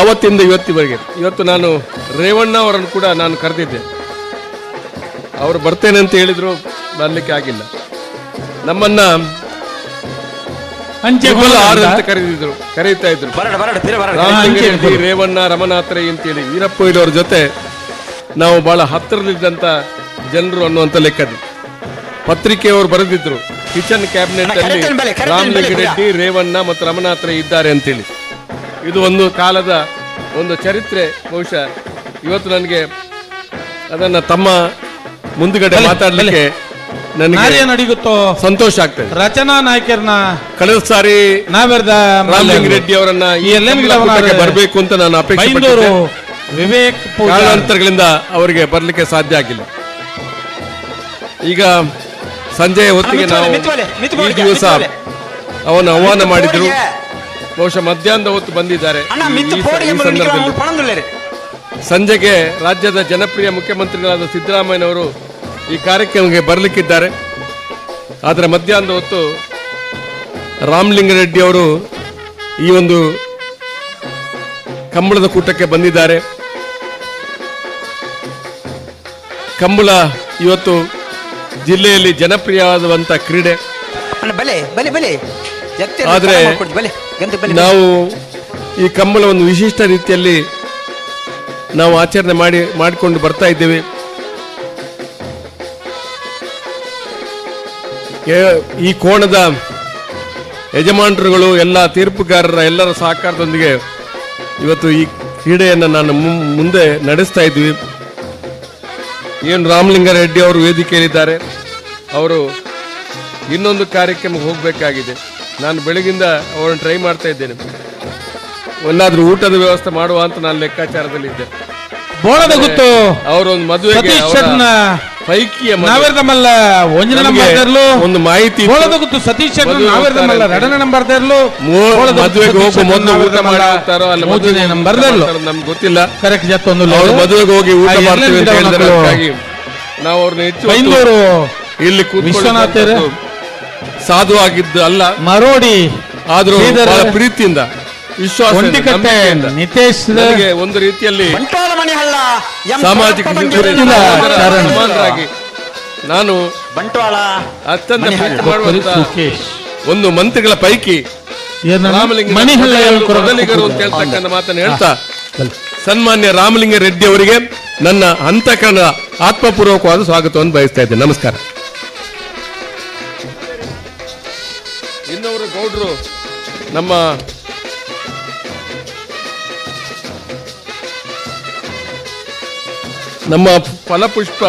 ಆವತ್ತಿಂದ ಇವತ್ತಿವರೆಗೆ, ಇವತ್ತು ನಾನು ರೇವಣ್ಣ ಅವರನ್ನು ಕೂಡ ನಾನು ಕರೆದಿದ್ದೆ, ಅವರು ಬರ್ತೇನೆ ಅಂತ ಹೇಳಿದ್ರು, ಬರಲಿಕ್ಕೆ ಆಗಿಲ್ಲ. ನಮ್ಮನ್ನ ಅಂತ ಕರೆದಿದ್ರು, ಕರೆಯುತ್ತಾ ಇದ್ರು ರಾಮಲಿಂಗಾರೆಡ್ಡಿ, ರೇವಣ್ಣ, ರಮನಾಥರೈ ಅಂತೇಳಿ. ವೀರಪ್ಪ ಮೊಯ್ಲಿಯವರ ಜೊತೆ ನಾವು ಬಹಳ ಹತ್ತಿರದಿದ್ದಂತ ಜನರು ಅನ್ನುವಂತ ಲೆಕ್ಕದ ಪತ್ರಿಕೆಯವರು ಬರೆದಿದ್ರು, ಕಿಚನ್ ಕ್ಯಾಬಿನೆಟ್ ಅಲ್ಲಿ ರಾಮಲಿಂಗಾರೆಡ್ಡಿ, ರೇವಣ್ಣ ಮತ್ತು ರಮನಾಥರೈ ಇದ್ದಾರೆ ಅಂತೇಳಿ. ಇದು ಒಂದು ಕಾಲದ ಒಂದು ಚರಿತ್ರೆ. ಬಹುಶಃ ಇವತ್ತು ನನಗೆ ಅದನ್ನ ತಮ್ಮ ಮುಂದುಗಡೆ ಮಾತಾಡಲಿಕ್ಕೆ ನನಗೆ ಸಂತೋಷ ಆಗ್ತದೆ. ರಚನಾ ನಾಯ್ಕರ್ನ ಕಳೆದ ಸಾರಿ ರಾಮಲಿಂಗಾರೆಡ್ಡಿ ಅವರನ್ನ ಬರಬೇಕು ಅಂತ ನಾನು ಅಪೇಕ್ಷೆ ಪಟ್ಟಿದ್ದೆ. ವಿವೇಕ್ ಕಾರಣಾಂತರಗಳಿಂದ ಅವರಿಗೆ ಬರಲಿಕ್ಕೆ ಸಾಧ್ಯ ಆಗಿಲ್ಲ. ಈಗ ಸಂಜೆ ಹೊತ್ತಿಗೆ ನಾವು ಈ ದಿವಸ ಅವನ ಆಹ್ವಾನ ಮಾಡಿದ್ರು, ಬಹುಶಃ ಮಧ್ಯಾಹ್ನದ ಹೊತ್ತು ಬಂದಿದ್ದಾರೆ. ಈ ಸಂದರ್ಭದಲ್ಲಿ ಸಂಜೆಗೆ ರಾಜ್ಯದ ಜನಪ್ರಿಯ ಮುಖ್ಯಮಂತ್ರಿಗಳಾದ ಸಿದ್ದರಾಮಯ್ಯನವರು ಈ ಕಾರ್ಯಕ್ರಮಕ್ಕೆ ಬರಲಿಕ್ಕಿದ್ದಾರೆ. ಆದರೆ ಮಧ್ಯಾಹ್ನದ ಹೊತ್ತು ರಾಮಲಿಂಗಾರೆಡ್ಡಿ ಅವರು ಈ ಒಂದು ಕಂಬಳದ ಕೂಟಕ್ಕೆ ಬಂದಿದ್ದಾರೆ. ಕಂಬಳ ಇವತ್ತು ಜಿಲ್ಲೆಯಲ್ಲಿ ಜನಪ್ರಿಯವಾದಂಥ ಕ್ರೀಡೆ. ಆದರೆ ನಾವು ಈ ಕಂಬಳ ಒಂದು ವಿಶಿಷ್ಟ ರೀತಿಯಲ್ಲಿ ನಾವು ಆಚರಣೆ ಮಾಡಿಕೊಂಡು ಬರ್ತಾ ಇದ್ದೇವೆ. ಈ ಕೋಣದ ಯಜಮಾನರುಗಳು, ಎಲ್ಲ ತೀರ್ಪುಗಾರರ ಎಲ್ಲರ ಸಹಕಾರದೊಂದಿಗೆ ಇವತ್ತು ಈ ಕ್ರೀಡೆಯನ್ನು ನಾನು ಮುಂದೆ ನಡೆಸ್ತಾ ಇದ್ವಿ. ಏನು ರಾಮಲಿಂಗಾರೆಡ್ಡಿ ಅವರು ವೇದಿಕೆಯಲ್ಲಿದ್ದಾರೆ, ಅವರು ಇನ್ನೊಂದು ಕಾರ್ಯಕ್ರಮಕ್ಕೆ ಹೋಗಬೇಕಾಗಿದೆ. ನಾನು ಬೆಳಗಿಂದ ಅವರನ್ನು ಟ್ರೈ ಮಾಡ್ತಾ ಇದ್ದೇನೆ. ಎಲ್ಲಾದ್ರೂ ಊಟದ ವ್ಯವಸ್ಥೆ ಮಾಡುವ ಅಂತ ನಾನು ಲೆಕ್ಕಾಚಾರದಲ್ಲಿ ಇದ್ದೆ. ಬೋಳದ ಗುತ್ತು ಅವರೊಂದು ಮದುವೆಗೆ ಪೈಕಿಯ ಒಂದು ಮಾಹಿತಿ ಬೋಳದ ಗುತ್ತು ಸತೀಶ್ ಶೆಟ್ಟರ್ ನಾವೇರ್ದ ಮಲ್ಲ ಎರಡನೇ ನಂಬರ್ ದೇರ್ಲು ಮದುವೆಗೆ ಹೋಗಿ ಮೊದಲು ಊಟ ಮಾಡಿ ಹೋಗ್ತಾರೋ ಅಲ್ಲ ಮದುವೆ ನಂಬರ್ ನಮ್ಗೆ ಗೊತ್ತಿಲ್ಲ. ಕರೆಕ್ಟ್ ಜತ್ತೊಂದು ಅವ್ರು ಮದುವೆಗೆ ಹೋಗಿ ಊಟ ಮಾಡ್ತೀವಿ ಅಂತ ಹೇಳಿದ್ರೆ ಹಾಗಾಗಿ ನಾವು ಅವ್ರನ್ನ ಹೆಚ್ಚು ಬೈಂದೂರು ಇಲ್ಲಿ ವಿಶ್ವನಾಥ್ ಸಾಧು ಆಗಿದ್ದು ಅಲ್ಲ ಮರೋಡಿ ಆದ್ರೂ ಬಹಳ ಪ್ರೀತಿಯಿಂದ ವಿಶ್ವಾಸ ನಿತೇಶ್ ಒಂದು ರೀತಿಯಲ್ಲಿ ಸಾಮಾಜಿಕ ಸಮಾನರಾಗಿ ನಾನು ಬಂಟ್ವಾಳ ಅತ್ಯಂತ ಪ್ರೀತಿ ಮಾಡುವಂತ ಒಂದು ಮಂತ್ರಿಗಳ ಪೈಕಿ ರಾಮಲಿಂಗ ಮೊದಲಿಗರು ಅಂತ ಹೇಳ್ತಕ್ಕಂಥ ಮಾತನ್ನು ಹೇಳ್ತಾ ಸನ್ಮಾನ್ಯ ರಾಮಲಿಂಗ ರೆಡ್ಡಿ ಅವರಿಗೆ ನನ್ನ ಅಂತಃಕರಣದ ಆತ್ಮಪೂರ್ವಕವಾದ ಸ್ವಾಗತವನ್ನು ಬಯಸ್ತಾ ಇದ್ದೇನೆ. ನಮಸ್ಕಾರ. ಇನ್ನವರು ಗೌಡ್ರು ನಮ್ಮ ನಮ್ಮ ಫಲಪುಷ್ಪ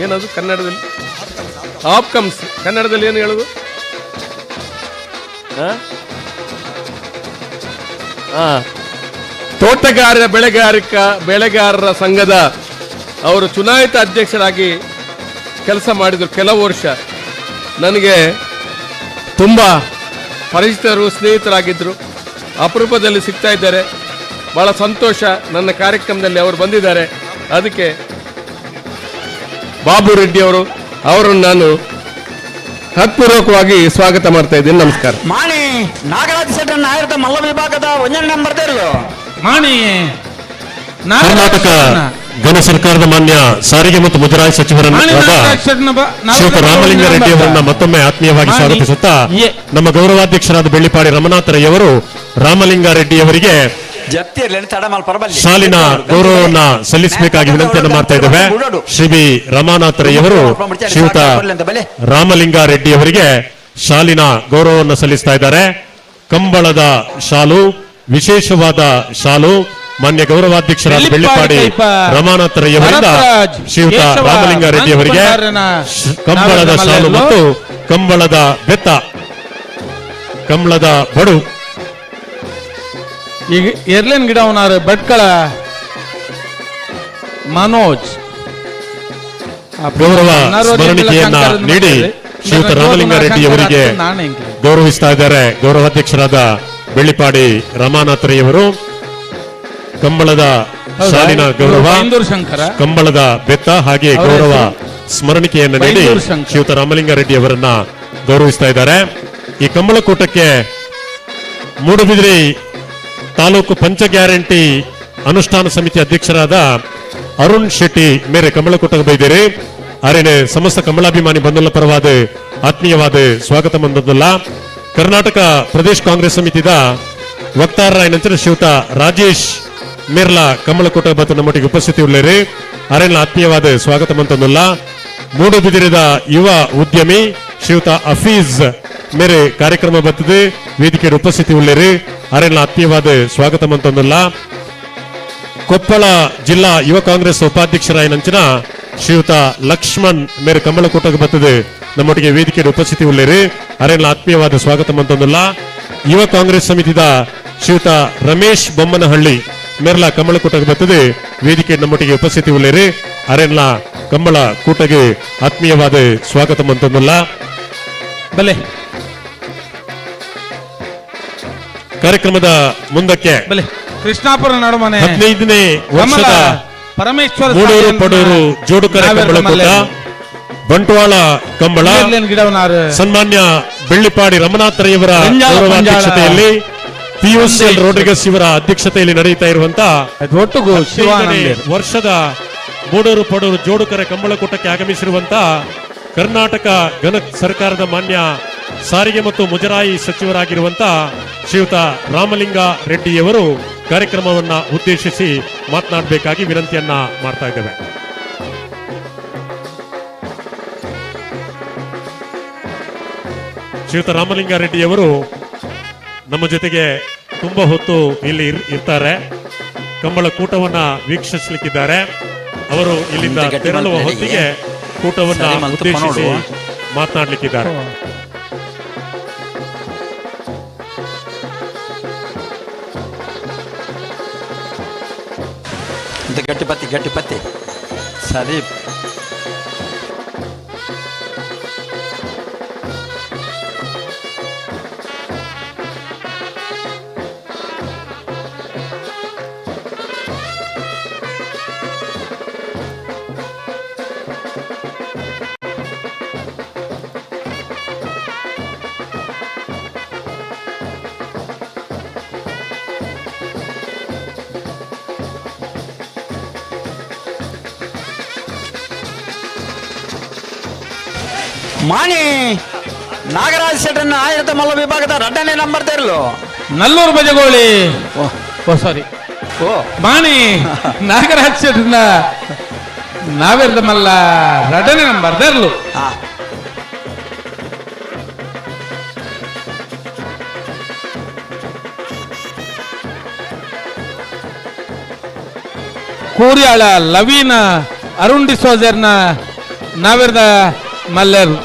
ಏನದು ಕನ್ನಡದಲ್ಲಿ ಆಪ್ಕಮ್ಸ್, ಕನ್ನಡದಲ್ಲಿ ಏನು ಹೇಳೋದು? ತೋಟಗಾರರ ಬೆಳೆಗಾರರ ಸಂಘದ ಅವರು ಚುನಾಯಿತ ಅಧ್ಯಕ್ಷರಾಗಿ ಕೆಲಸ ಮಾಡಿದರು ಕೆಲವು ವರ್ಷ. ನನಗೆ ತುಂಬ ಪರಿಚಿತರು, ಸ್ನೇಹಿತರಾಗಿದ್ದರು, ಅಪರೂಪದಲ್ಲಿ ಸಿಗ್ತಾ ಇದ್ದಾರೆ. ಭಾಳ ಸಂತೋಷ ನನ್ನ ಕಾರ್ಯಕ್ರಮದಲ್ಲಿ ಅವರು ಬಂದಿದ್ದಾರೆ. ಅದಕ್ಕೆ ಬಾಬು ರೆಡ್ಡಿ ಅವರು ಅವರನ್ನು ನಾನು ಹತ್ಪೂರ್ವಕವಾಗಿ ಸ್ವಾಗತ ಮಾಡ್ತಾ ಇದ್ದೀನಿ. ನಮಸ್ಕಾರ. ಮಾಣಿ ನಾಗರಾಜ್ ಶೆಟ್ಟರ್ ನಾಯರದ ಮಲ್ಲ ವಿಭಾಗದ ಒಂದನೇ ನಂಬರ್ ಮಾಣಿ. ಕರ್ನಾಟಕ ಗಣ ಸರ್ಕಾರದ ಮಾನ್ಯ ಸಾರಿಗೆ ಮತ್ತು ಮುಜರಾಯಿ ಸಚಿವರನ್ನಾದ ಶ್ರೀಯುತ ರಾಮಲಿಂಗ ರೆಡ್ಡಿ ಅವರನ್ನ ಮತ್ತೊಮ್ಮೆ ಆತ್ಮೀಯವಾಗಿ ಸ್ವಾಗತಿಸುತ್ತಾ ನಮ್ಮ ಗೌರವಾಧ್ಯಕ್ಷರಾದ ಬೆಳ್ಳಿಪಾಡಿ ರಮನಾಥರಯ್ಯವರು ರಾಮಲಿಂಗ ರೆಡ್ಡಿ ಅವರಿಗೆ ಶಾಲಿನ ಗೌರವವನ್ನ ಸಲ್ಲಿಸಬೇಕಾಗಿ ವಿನಂತಿಯನ್ನು ಮಾಡ್ತಾ ಇದ್ದೇವೆ. ಶ್ರೀ ಬಿ ರಮಾನಾಥರಯ್ಯವರು ಶ್ರೀಯುತ ರಾಮಲಿಂಗ ರೆಡ್ಡಿ ಅವರಿಗೆ ಶಾಲಿನ ಗೌರವವನ್ನು ಸಲ್ಲಿಸ್ತಾ ಇದ್ದಾರೆ. ಕಂಬಳದ ಶಾಲು, ವಿಶೇಷವಾದ ಶಾಲು ಮಾನ್ಯ ಗೌರವಾಧ್ಯಕ್ಷರಾದ ಬೆಳ್ಳಿಪಾಡಿ ರಮಾನಾಥರಯ್ಯವರಿಂದ ಶ್ರೀಯುತ ರಾಮಲಿಂಗ ರೆಡ್ಡಿ ಅವರಿಗೆ ಕಂಬಳದ ಶಾಲು ಮತ್ತು ಕಂಬಳದ ಬೆತ್ತ, ಕಂಬಳದ ಬಡು. ಈಗ ಏರ್ಲೈನ್ ಗಿಡ ಅವನಾರು ಭಟ್ಕಳ ಮನೋಜ್ ಗೌರವ ಸ್ಮರಣಿಕೆಯನ್ನ ನೀಡಿ ಶ್ರೀಯುತ ರಾಮಲಿಂಗ ರೆಡ್ಡಿ ಅವರಿಗೆ ಗೌರವಿಸ್ತಾ ಇದ್ದಾರೆ ಗೌರವಾಧ್ಯಕ್ಷರಾದ ಬೆಳ್ಳಿಪಾಡಿ ರಮಾನಾಥರಯ್ಯವರು. ಕಂಬಳದ ಶಾಲಿನ ಗೌರವ, ಕಂಬಳದ ಬೆತ್ತ ಹಾಗೆ ಗೌರವ ಸ್ಮರಣಿಕೆಯನ್ನು ನೀಡಿ ಶ್ರೀಯುತ ರಾಮಲಿಂಗ ರೆಡ್ಡಿ ಅವರನ್ನ ಗೌರವಿಸ್ತಾ ಇದ್ದಾರೆ. ಈ ಕಂಬಳಕೂಟಕ್ಕೆ ಮೂಡುಬಿದಿರೆ ತಾಲೂಕು ಪಂಚ ಗ್ಯಾರಂಟಿ ಅನುಷ್ಠಾನ ಸಮಿತಿ ಅಧ್ಯಕ್ಷರಾದ ಅರುಣ್ ಶೆಟ್ಟಿ ಮೇರೆ ಕಂಬಳಕೂಟಕ್ಕೆ ಬೈದಿರಿ. ಅರೇನೆ ಸಮಸ್ತ ಕಂಬಳಾಭಿಮಾನಿ ಬಂಧುಲ ಪರವಾದ ಆತ್ಮೀಯವಾದ ಸ್ವಾಗತ ಬಂದದ್ದಲ್ಲ. ಕರ್ನಾಟಕ ಪ್ರದೇಶ ಕಾಂಗ್ರೆಸ್ ಸಮಿತಿದ ವಕ್ತಾರರಾಯನಂತರ ಶ್ರೀಯುತ ರಾಜೇಶ್ ಮೇರ್ಲಾ ಕಮಲಕೋಟ ಬತ್ತು ನಮ್ಮೊಟ್ಟಿಗೆ ಉಪಸ್ಥಿತಿ ಉಳ್ಳೇರಿ. ಅರೇನ ಆತ್ಮೀಯವಾದ ಸ್ವಾಗತ ಮಂತಂದುಲ್ಲ. ಮೂಡುಬಿದಿರೆದ ಯುವ ಉದ್ಯಮಿ ಶ್ರೀಯುತ ಅಫೀಜ್ ಮೇರೆ ಕಾರ್ಯಕ್ರಮ ಬತ್ತದೆ ವೇದಿಕೆಯ ಉಪಸ್ಥಿತಿ ಉಳ್ಳೇರಿ. ಅರೇನ ಆತ್ಮೀಯವಾದ ಸ್ವಾಗತ ಮಂತಂದುಲ್ಲ. ಕೊಪ್ಪಳ ಜಿಲ್ಲಾ ಯುವ ಕಾಂಗ್ರೆಸ್ ಉಪಾಧ್ಯಕ್ಷರಾಯನಂಚಿನ ಶ್ರೀಯುತ ಲಕ್ಷ್ಮಣ್ ಮೇರೆ ಕಮಲಕೋಟಕ್ಕೆ ಬತ್ತದೆ ನಮ್ಮೊಟ್ಟಿಗೆ ವೇದಿಕೆಯ ಉಪಸ್ಥಿತಿ ಉಳ್ಳೇರಿ. ಅರೇನ ಆತ್ಮೀಯವಾದ ಸ್ವಾಗತ ಮಂತಂದುಲ್ಲ. ಯುವ ಕಾಂಗ್ರೆಸ್ ಸಮಿತಿದ ಶ್ರೀಯುತ ರಮೇಶ್ ಬೊಮ್ಮನಹಳ್ಳಿ ಮೇರ್ಲಾ ಕಮಲಕೂಟಕ್ಕೆ ಬರ್ತದೆ ವೇದಿಕೆ ನಮ್ಮೊಟ್ಟಿಗೆ ಉಪಸ್ಥಿತಿ ಉಳ್ಳೇರಿ. ಅರೆನ್ಲಾ ಕಂಬಳ ಕೂಟಗೆ ಆತ್ಮೀಯವಾದ ಸ್ವಾಗತ ಮಂತಂದುಲ್ಲ. ಬಲೆ ಕಾರ್ಯಕ್ರಮದ ಮುಂದಕ್ಕೆ ಬಲೆ ಕೃಷ್ಣಾಪುರ ನಡುಮನೆ 15ನೇ ವರ್ಷದ ಪರಮೇಶ್ವರ ಮೂಡೂರು ಪಡೂರು ಜೋಡುಕರೆ ಕಂಬಳಕೂಟ ಬಂಟ್ವಾಳ ಕಂಬಳ ಸನ್ಮಾನ್ಯ ಬೆಳ್ಳಿಪಾಡಿ ರಮನಾಥರಯ್ಯವರ ಗೌರವಾಧ್ಯಕ್ಷತೆಯಲ್ಲಿ ಪಿಯುಸಿಎಲ್ ರೋಡ್ರಿಗಸ್ ಇವರ ಅಧ್ಯಕ್ಷತೆಯಲ್ಲಿ ನಡೆಯುತ್ತಾ ಇರುವಂತಹ ವರ್ಷದ ಮೂಡೂರು ಪಡೂರು ಜೋಡುಕರೆ ಕಂಬಳಕೂಟಕ್ಕೆ ಆಗಮಿಸಿರುವಂತಹ ಕರ್ನಾಟಕ ಘನ ಸರ್ಕಾರದ ಮಾನ್ಯ ಸಾರಿಗೆ ಮತ್ತು ಮುಜರಾಯಿ ಸಚಿವರಾಗಿರುವಂತಹ ಶ್ರೀಯುತ ರಾಮಲಿಂಗ ರೆಡ್ಡಿಯವರು ಕಾರ್ಯಕ್ರಮವನ್ನ ಉದ್ದೇಶಿಸಿ ಮಾತನಾಡಬೇಕಾಗಿ ವಿನಂತಿಯನ್ನ ಮಾಡ್ತಾ ಇದ್ದೇವೆ. ಶ್ರೀಯುತ ರಾಮಲಿಂಗ ರೆಡ್ಡಿಯವರು ನಮ್ಮ ಜೊತೆಗೆ ತುಂಬಾ ಹೊತ್ತು ಇಲ್ಲಿ ಇರ್ತಾರೆ. ಕಂಬಳ ಕೂಟವನ್ನ ವೀಕ್ಷಿಸಲಿಕ್ಕಿದ್ದಾರೆ. ಅವರು ಇಲ್ಲಿಂದ ತೆರಳುವ ಹೊತ್ತಿಗೆ ಕೂಟವನ್ನ ಉದ್ದೇಶಿಸಿ ಮಾತನಾಡಲಿಕ್ಕಿದ್ದಾರೆ. ಗಟ್ಟಿ ಪತ್ತಿ ಗಟ್ಟಿ ಪತ್ತಿ ಸರಿ. ಮಾಣಿ ನಾಗರಾಜ್ ಶೆಟ್ಟನ್ನ ಆಯಿರತ ಮಲ್ಲ ವಿಭಾಗದ ಎರಡನೇ ನಂಬರ್ ತೆರಲು. ನಲ್ಲೂರು ಬಜಗೋಳಿ, ಓ ಸಾರಿ, ಮಾಣಿ ನಾಗರಾಜ್ ಶೆಟ್ಟನ್ನ ನಾವೆರ್ದ ಮಲ್ಲ ಎರಡನೇ ನಂಬರ್ ತೆರಲು. ಕೂರ್ಯಾಳ ಲವೀನ ಅರುಣ್ ಡಿಸೋಜರ್ನ ನಾವೆರ್ದ ಮಲ್ಲೆರ್.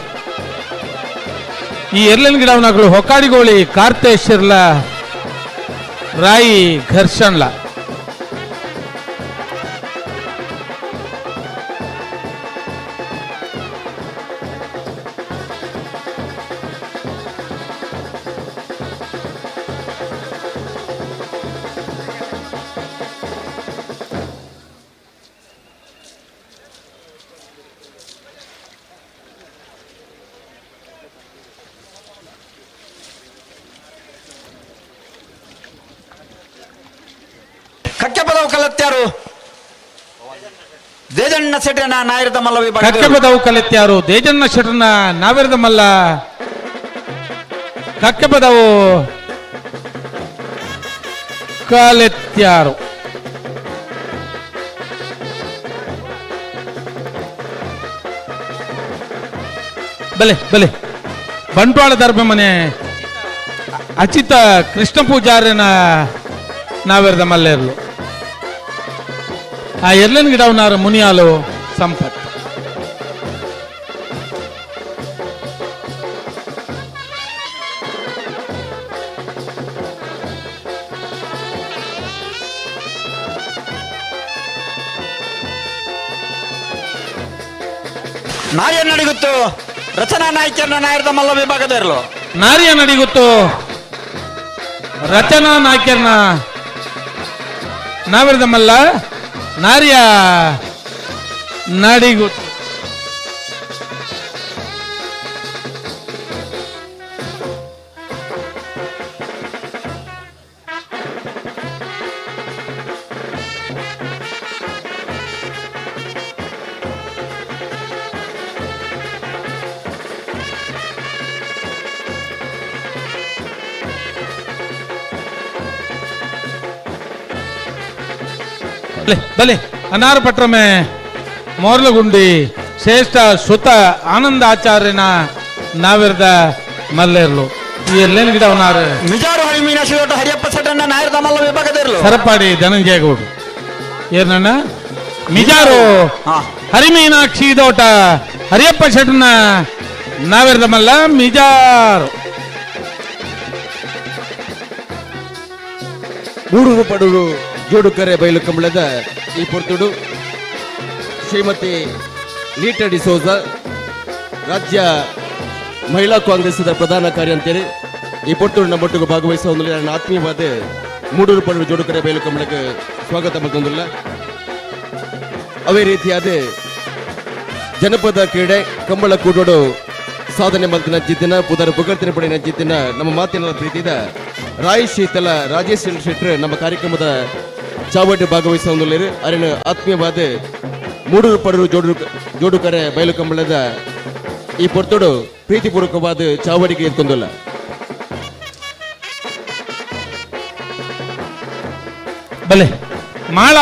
ಈ ಎರ್ಲನ್ ಗಿಡವನಗಳು ಹೊಕ್ಕಾಡಿಗೋಳಿ ಕಾರ್ತೇಶ್ವರ್ಲ ರಾಯಿ ಘರ್ಷಣ್ಲ. ಕಕ್ಕೆಪದವು ಕಲತ್ಯಾರು ದೇಜಣ್ಣ ಶೆಟ್ಟನ ನಾಯಿರದ ಮಲ್ಲ ವಿಭಾಗ. ಕಕ್ಕೆಪದವು ಕಲಿತ್ಯಾರು ದೇಜಣ್ಣ ಶೆಟ್ಟನ ನಾವಿರದ ಮಲ್ಲ ಕಕ್ಕೆಪದವು ಕಲೆತ್ಯಾರು. ಬಲೆ ಬಲೆ ಬಂಟ್ವಾಳ ದರ್ಭ ಮನೆ ಅಚಿತ ಕೃಷ್ಣ ಪೂಜಾರ್ಯನ ನಾವೆರ್ದ ಮಲ್ಲೇರ್ಲು. ಆ ಎರ್ಲನ್ ಗಿಡವನಾರ ಮುನಿಯಾಲು ಸಂಪತ್. ನಾರಿಯ ನಡಿಗುತ್ತು ರಚನಾ ನಾಯ್ಕರ್ನ ನಾಯರದ ಮಲ್ಲ ವಿಭಾಗದ ಇರಲು. ನಾರಿಯ ನಡಿಗುತ್ತು ರಚನಾ ನಾಯ್ಕರ್ನ ನಾವಿರದ ಮಲ್ಲ ನಾರಿಯ ನಡಿಗುತ್ತು. ಬಲೆ ಅನಾರು ಪಟ್ರಮೆ ಮೋರ್ಲಗುಂಡಿ ಶ್ರೇಷ್ಠ ಸುತ ಆನಂದ ಆಚಾರ್ಯನ ನಾವಿರದ ಮಲ್ಲೇರ್ಲು. ಈ ಎಲ್ಲೇನು ಗಿಡ ಅವನಾರು ನಿಜಾರು ಹರಿಮೀನ ಶಿವಟ ಹರಿಯಪ್ಪ ಸೆಟ್ಟನ್ನ ನಾಯರದ ಮಲ್ಲ ವಿಭಾಗದ ಇರಲು. ಸರಪಾಡಿ ಧನಂಜಯ ಗೌಡ್ರು. ಏನಣ್ಣ ಮಿಜಾರು ಹರಿಮೀನಾಕ್ಷಿ ದೋಟ ಹರಿಯಪ್ಪ ಶೆಟ್ಟನ ನಾವಿರದ ಮಲ್ಲ ಮಿಜಾರು. ಮೂಡೂರು ಪಡೂರು ಜೋಡುಕರೆ ಬಯಲು ಕಂಬಳದ ಈ ಪೊರ್ತುಡು ಶ್ರೀಮತಿ ಲೀಟಾ ಡಿಸೋಜ ರಾಜ್ಯ ಮಹಿಳಾ ಕಾಂಗ್ರೆಸ್ದ ಪ್ರಧಾನ ಕಾರ್ಯಂತೇರಿ ಈ ಪೊರ್ತುಡು ನಮ್ಮೊಟ್ಟಿಗೆ ಭಾಗವಹಿಸುವ ಒಂದು ನನ್ನ ಆತ್ಮೀಯವಾದ ಮೂಡೂರು ಪಡೂರು ಜೋಡುಕರೆ ಬಯಲು ಕಂಬಳಕ್ಕೆ ಸ್ವಾಗತ ಮತ್ತೊಂದಿಲ್ಲ. ಅದೇ ರೀತಿಯಾದ ಜನಪದ ಕ್ರೀಡೆ ಕಂಬಳ ಕೂಡೋಡು ಸಾಧನೆ ಮಲ್ತಿನ ಜಿದ್ದಿನ ಪುದರ ಪುಗರ್ತಿನ ಪಡೆಯ ಜಿದ್ದಿನ ನಮ್ಮ ಮಾತಿನ ಪ್ರೀತಿದ ರಾಯ್ ಶೀತಲ ರಾಜೇಶ್ ಶೆಟ್ಟರ್ ನಮ್ಮ ಕಾರ್ಯಕ್ರಮದ ಚಾವಟಿ ಭಾಗವಹಿಸುವ ಅರಿನ ಆತ್ಮೀಯವಾದ ಮೂಡೂರು ಪಡೂರು ಜೋಡುಕರೆ ಬಯಲು ಕಂಬಳದ ಈ ಪೊರ್ತುಡು ಪ್ರೀತಿಪೂರ್ವಕವಾದ ಚಾವಡಿಗೆ ಎತ್ಕೊಂದಿಲ್ಲ. ಬಲೆ ಮಾಳ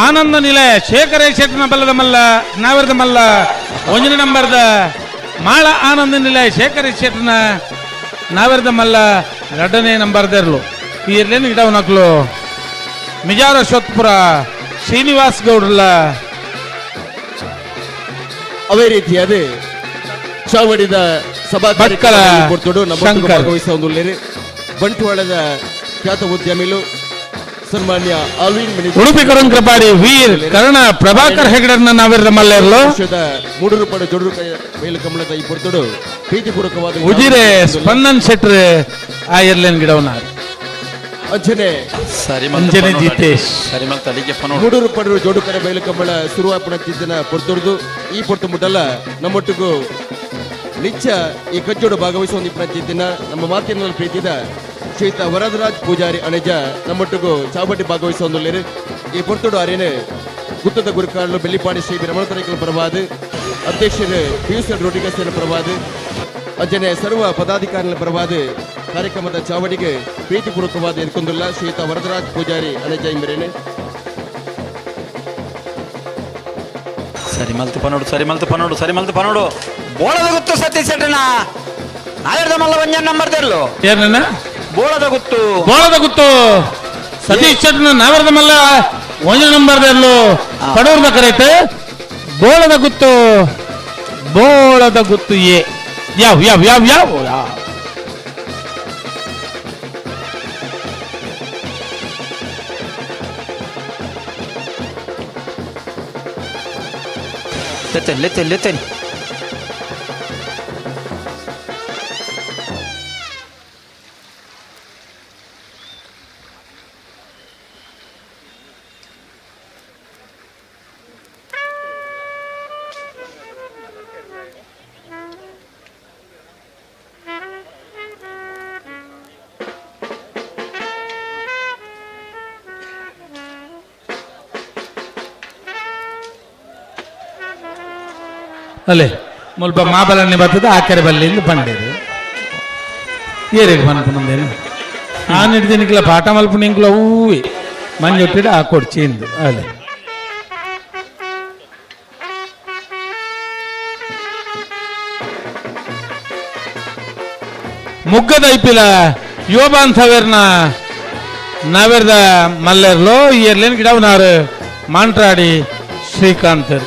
ಆನಂದ ನಿಲಯ ಶೇಖರ ಶೆಟ್ಟನ ಬಲ್ಲದ ಮಲ್ಲ ನಾವಿರದ ಮಲ್ಲ ಒಂದನೇ ನಂಬರ್ದ ಮಾಳ ಆನಂದ ನಿಲಯ ಶೇಖರ ಶೆಟ್ಟನ ನಾವಿರದ ಮಲ್ಲ ಎರಡನೇ ನಂಬರ್ದರ್ಲು. ಈ ಎರ್ಲೇನು ಗಿಡವನಕ್ಲು ಮಿಜಾರ ಅಶ್ವತ್ಪುರ ಶ್ರೀನಿವಾಸ್ ಗೌಡ್ರಲ್ಲ. ಅದೇ ರೀತಿಯಾದ ಚಾವಡಿದ ಸಭಾ ಭಾಗವಹಿಸುವ ಒಂದು ಬಂಟ್ವಾಳದ ಖ್ಯಾತ ಉದ್ಯಮಿಲು ಸನ್ಮಾನ್ಯ ಆಲ್ವಿನ್ ಉಡುಪಿ ಕೊರಂಕ್ರಪಾಡಿ ವೀರ್ ಕರ್ಣ ಪ್ರಭಾಕರ್ ಹೆಗಡರ್ನ ನಾವಿರದ ಮಲ್ಲೇರ್ಲು. ವರ್ಷದ ಮೂಡೂರು ಪಡ ಜೋಡೂರು ಬೈಲು ಕಂಬಳದ ಈ ಪೊರ್ತುಡು ಪ್ರೀತಿಪೂರ್ವಕವಾದ ಉಜಿರೆ ಸ್ಪಂದನ್ ಶೆಟ್ರ್ ಆ ಎರ್ಲೇನ್ ಗಿಡವನ ಅಂಚನೆ ಅಂಜನೆ ಜಿತೇಶ್. ಮೂಡೂರು ಪಡೂರು ಜೋಡುಕರೆ ಬೈಲು ಕಂಬಳ ಸುರುವಾಪುಣ ಪೊರ್ತುಡ್ದು ಈ ಪೊರ್ತು ಮುಟ್ಟಲ್ಲ ನಮ್ಮೊಟ್ಟಿಗೂ ನಿಚ್ಚ ಈ ಕಜ್ಜೋಡು ಭಾಗವಹಿಸುವ ಒಂದು ನಮ್ಮ ಮಾತಿನಲ್ಲಿ ಪ್ರೀತಿದ ಶ್ರೀತ ವರದರಾಜ್ ಪೂಜಾರಿ ಅಣಜ ನಮ್ಮೊಟ್ಟಿಗೂ ಚಾವಟಿ ಭಾಗವಹಿಸುವ ಈ ಪೊರ್ತುಡು ಅರೇನೆ ಗುತ್ತದ ಗುರುಕಾರಲು ಬೆಳ್ಳಿಪಾಡಿ ಶ್ರೀ ರಮಣತರಕಲ ಪರವಾದ ಅಧ್ಯಕ್ಷರು ಪಿಯೂಷ್ ರೋಟಿಗಸ್ತಿನ ಪರವಾದ ಅಂಜನೆ ಸರ್ವ ಪದಾಧಿಕಾರಿಗಳ ಪರವಾದ ಕಾರ್ಯಕ್ರಮದ ಚಾವಡಿಗೆ ಪ್ರೀತಿಪೂರ್ವಕವಾದ ಎದ್ಕೊಂದುಲ್ಲ ಶ್ರೀತ ವರದರಾಜ್ ಪೂಜಾರಿ ಅಣಜ ಇಂಬರೇನೆ. ಸರಿ ಮಲ್ತು ಪನೋಡು, ಸರಿ ಮಲ್ತು ಪನೋಡು, ಸರಿ ಮಲ್ತು ಪನೋಡು. ಬೋಳದ ಗುತ್ತು ಸತೀಶ್ ಶೆಟ್ಟನ ನಾಯರ್ದ ಮಲ್ಲ ಒಂಜನ್ ನಂಬರ್ ತೆರ್ಲು. ಏನ ಬೋಳದ ಗುತ್ತು, ಬೋಳದ ಗುತ್ತು ಸತೀಶ್ ಶೆಟ್ಟನ ನಾವರ್ದ ಮಲ್ಲ ಒಂಜ ನಂಬರ್ ತೆರ್ಲು ಪಡೂರ್ದ ಕರೆಕ್ಟ್. ಬೋಳದ ಗುತ್ತು, ಬೋಳದ ಗುತ್ತು ಎ ಯಾವ ಯಾವ ಯಾವ ಯಾವ ಯಾವ ಲೆತ್ತೇನೆ ಲೆತ್ತೇನೆ ಲೆತ್ತೇನೆ. ಅಲ್ಲೇ ಮುಲ್ಪ ಮಾಬಲನ್ನೇ ಬರ್ತದೆ ಆಕೆರೆ ಬಲ್ಲಿಂದ ಬಂಡೇರು ಏರಿಗೆ ಬಂದೇನು ಆ ಹಿಡ್ದಿನಿಕ್ಲ ಪಾಠ ಮಲ್ಪು ನಿಂಕ್ಲ ಹೂವಿ ಮಂಜೊಟ್ಟಿಡ ಆ ಕೊಡ್ಚಿ ಇಂದು ಅಲ್ಲೇ ಮುಗ್ಗದ ಐಪಿಲ ಯೋಬಾನ್ ಸವೇರ್ನ ನಾವೇರ್ದ ಮಲ್ಲೇರ್ಲೋ ಏರ್ಲೇನು ಗಿಡವನಾರು ಮಾಂಟ್ರಾಡಿ ಶ್ರೀಕಾಂತರ್.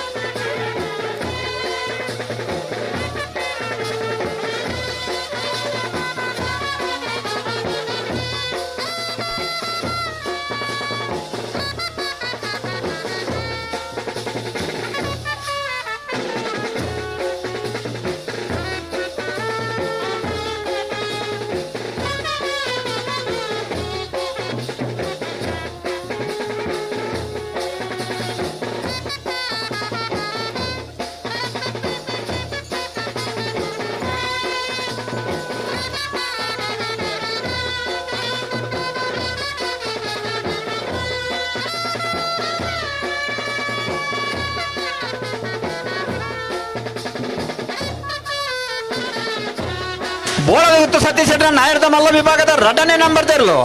ಬೋಳದ ಗುತ್ತು ಸತೀಶ್ ಶೆಟ್ಟರ ನಾಯರ್ದ ಮಲ್ಲ ವಿಭಾಗದ ರಡನೇ ನಂಬರ್ ತೆರಲು.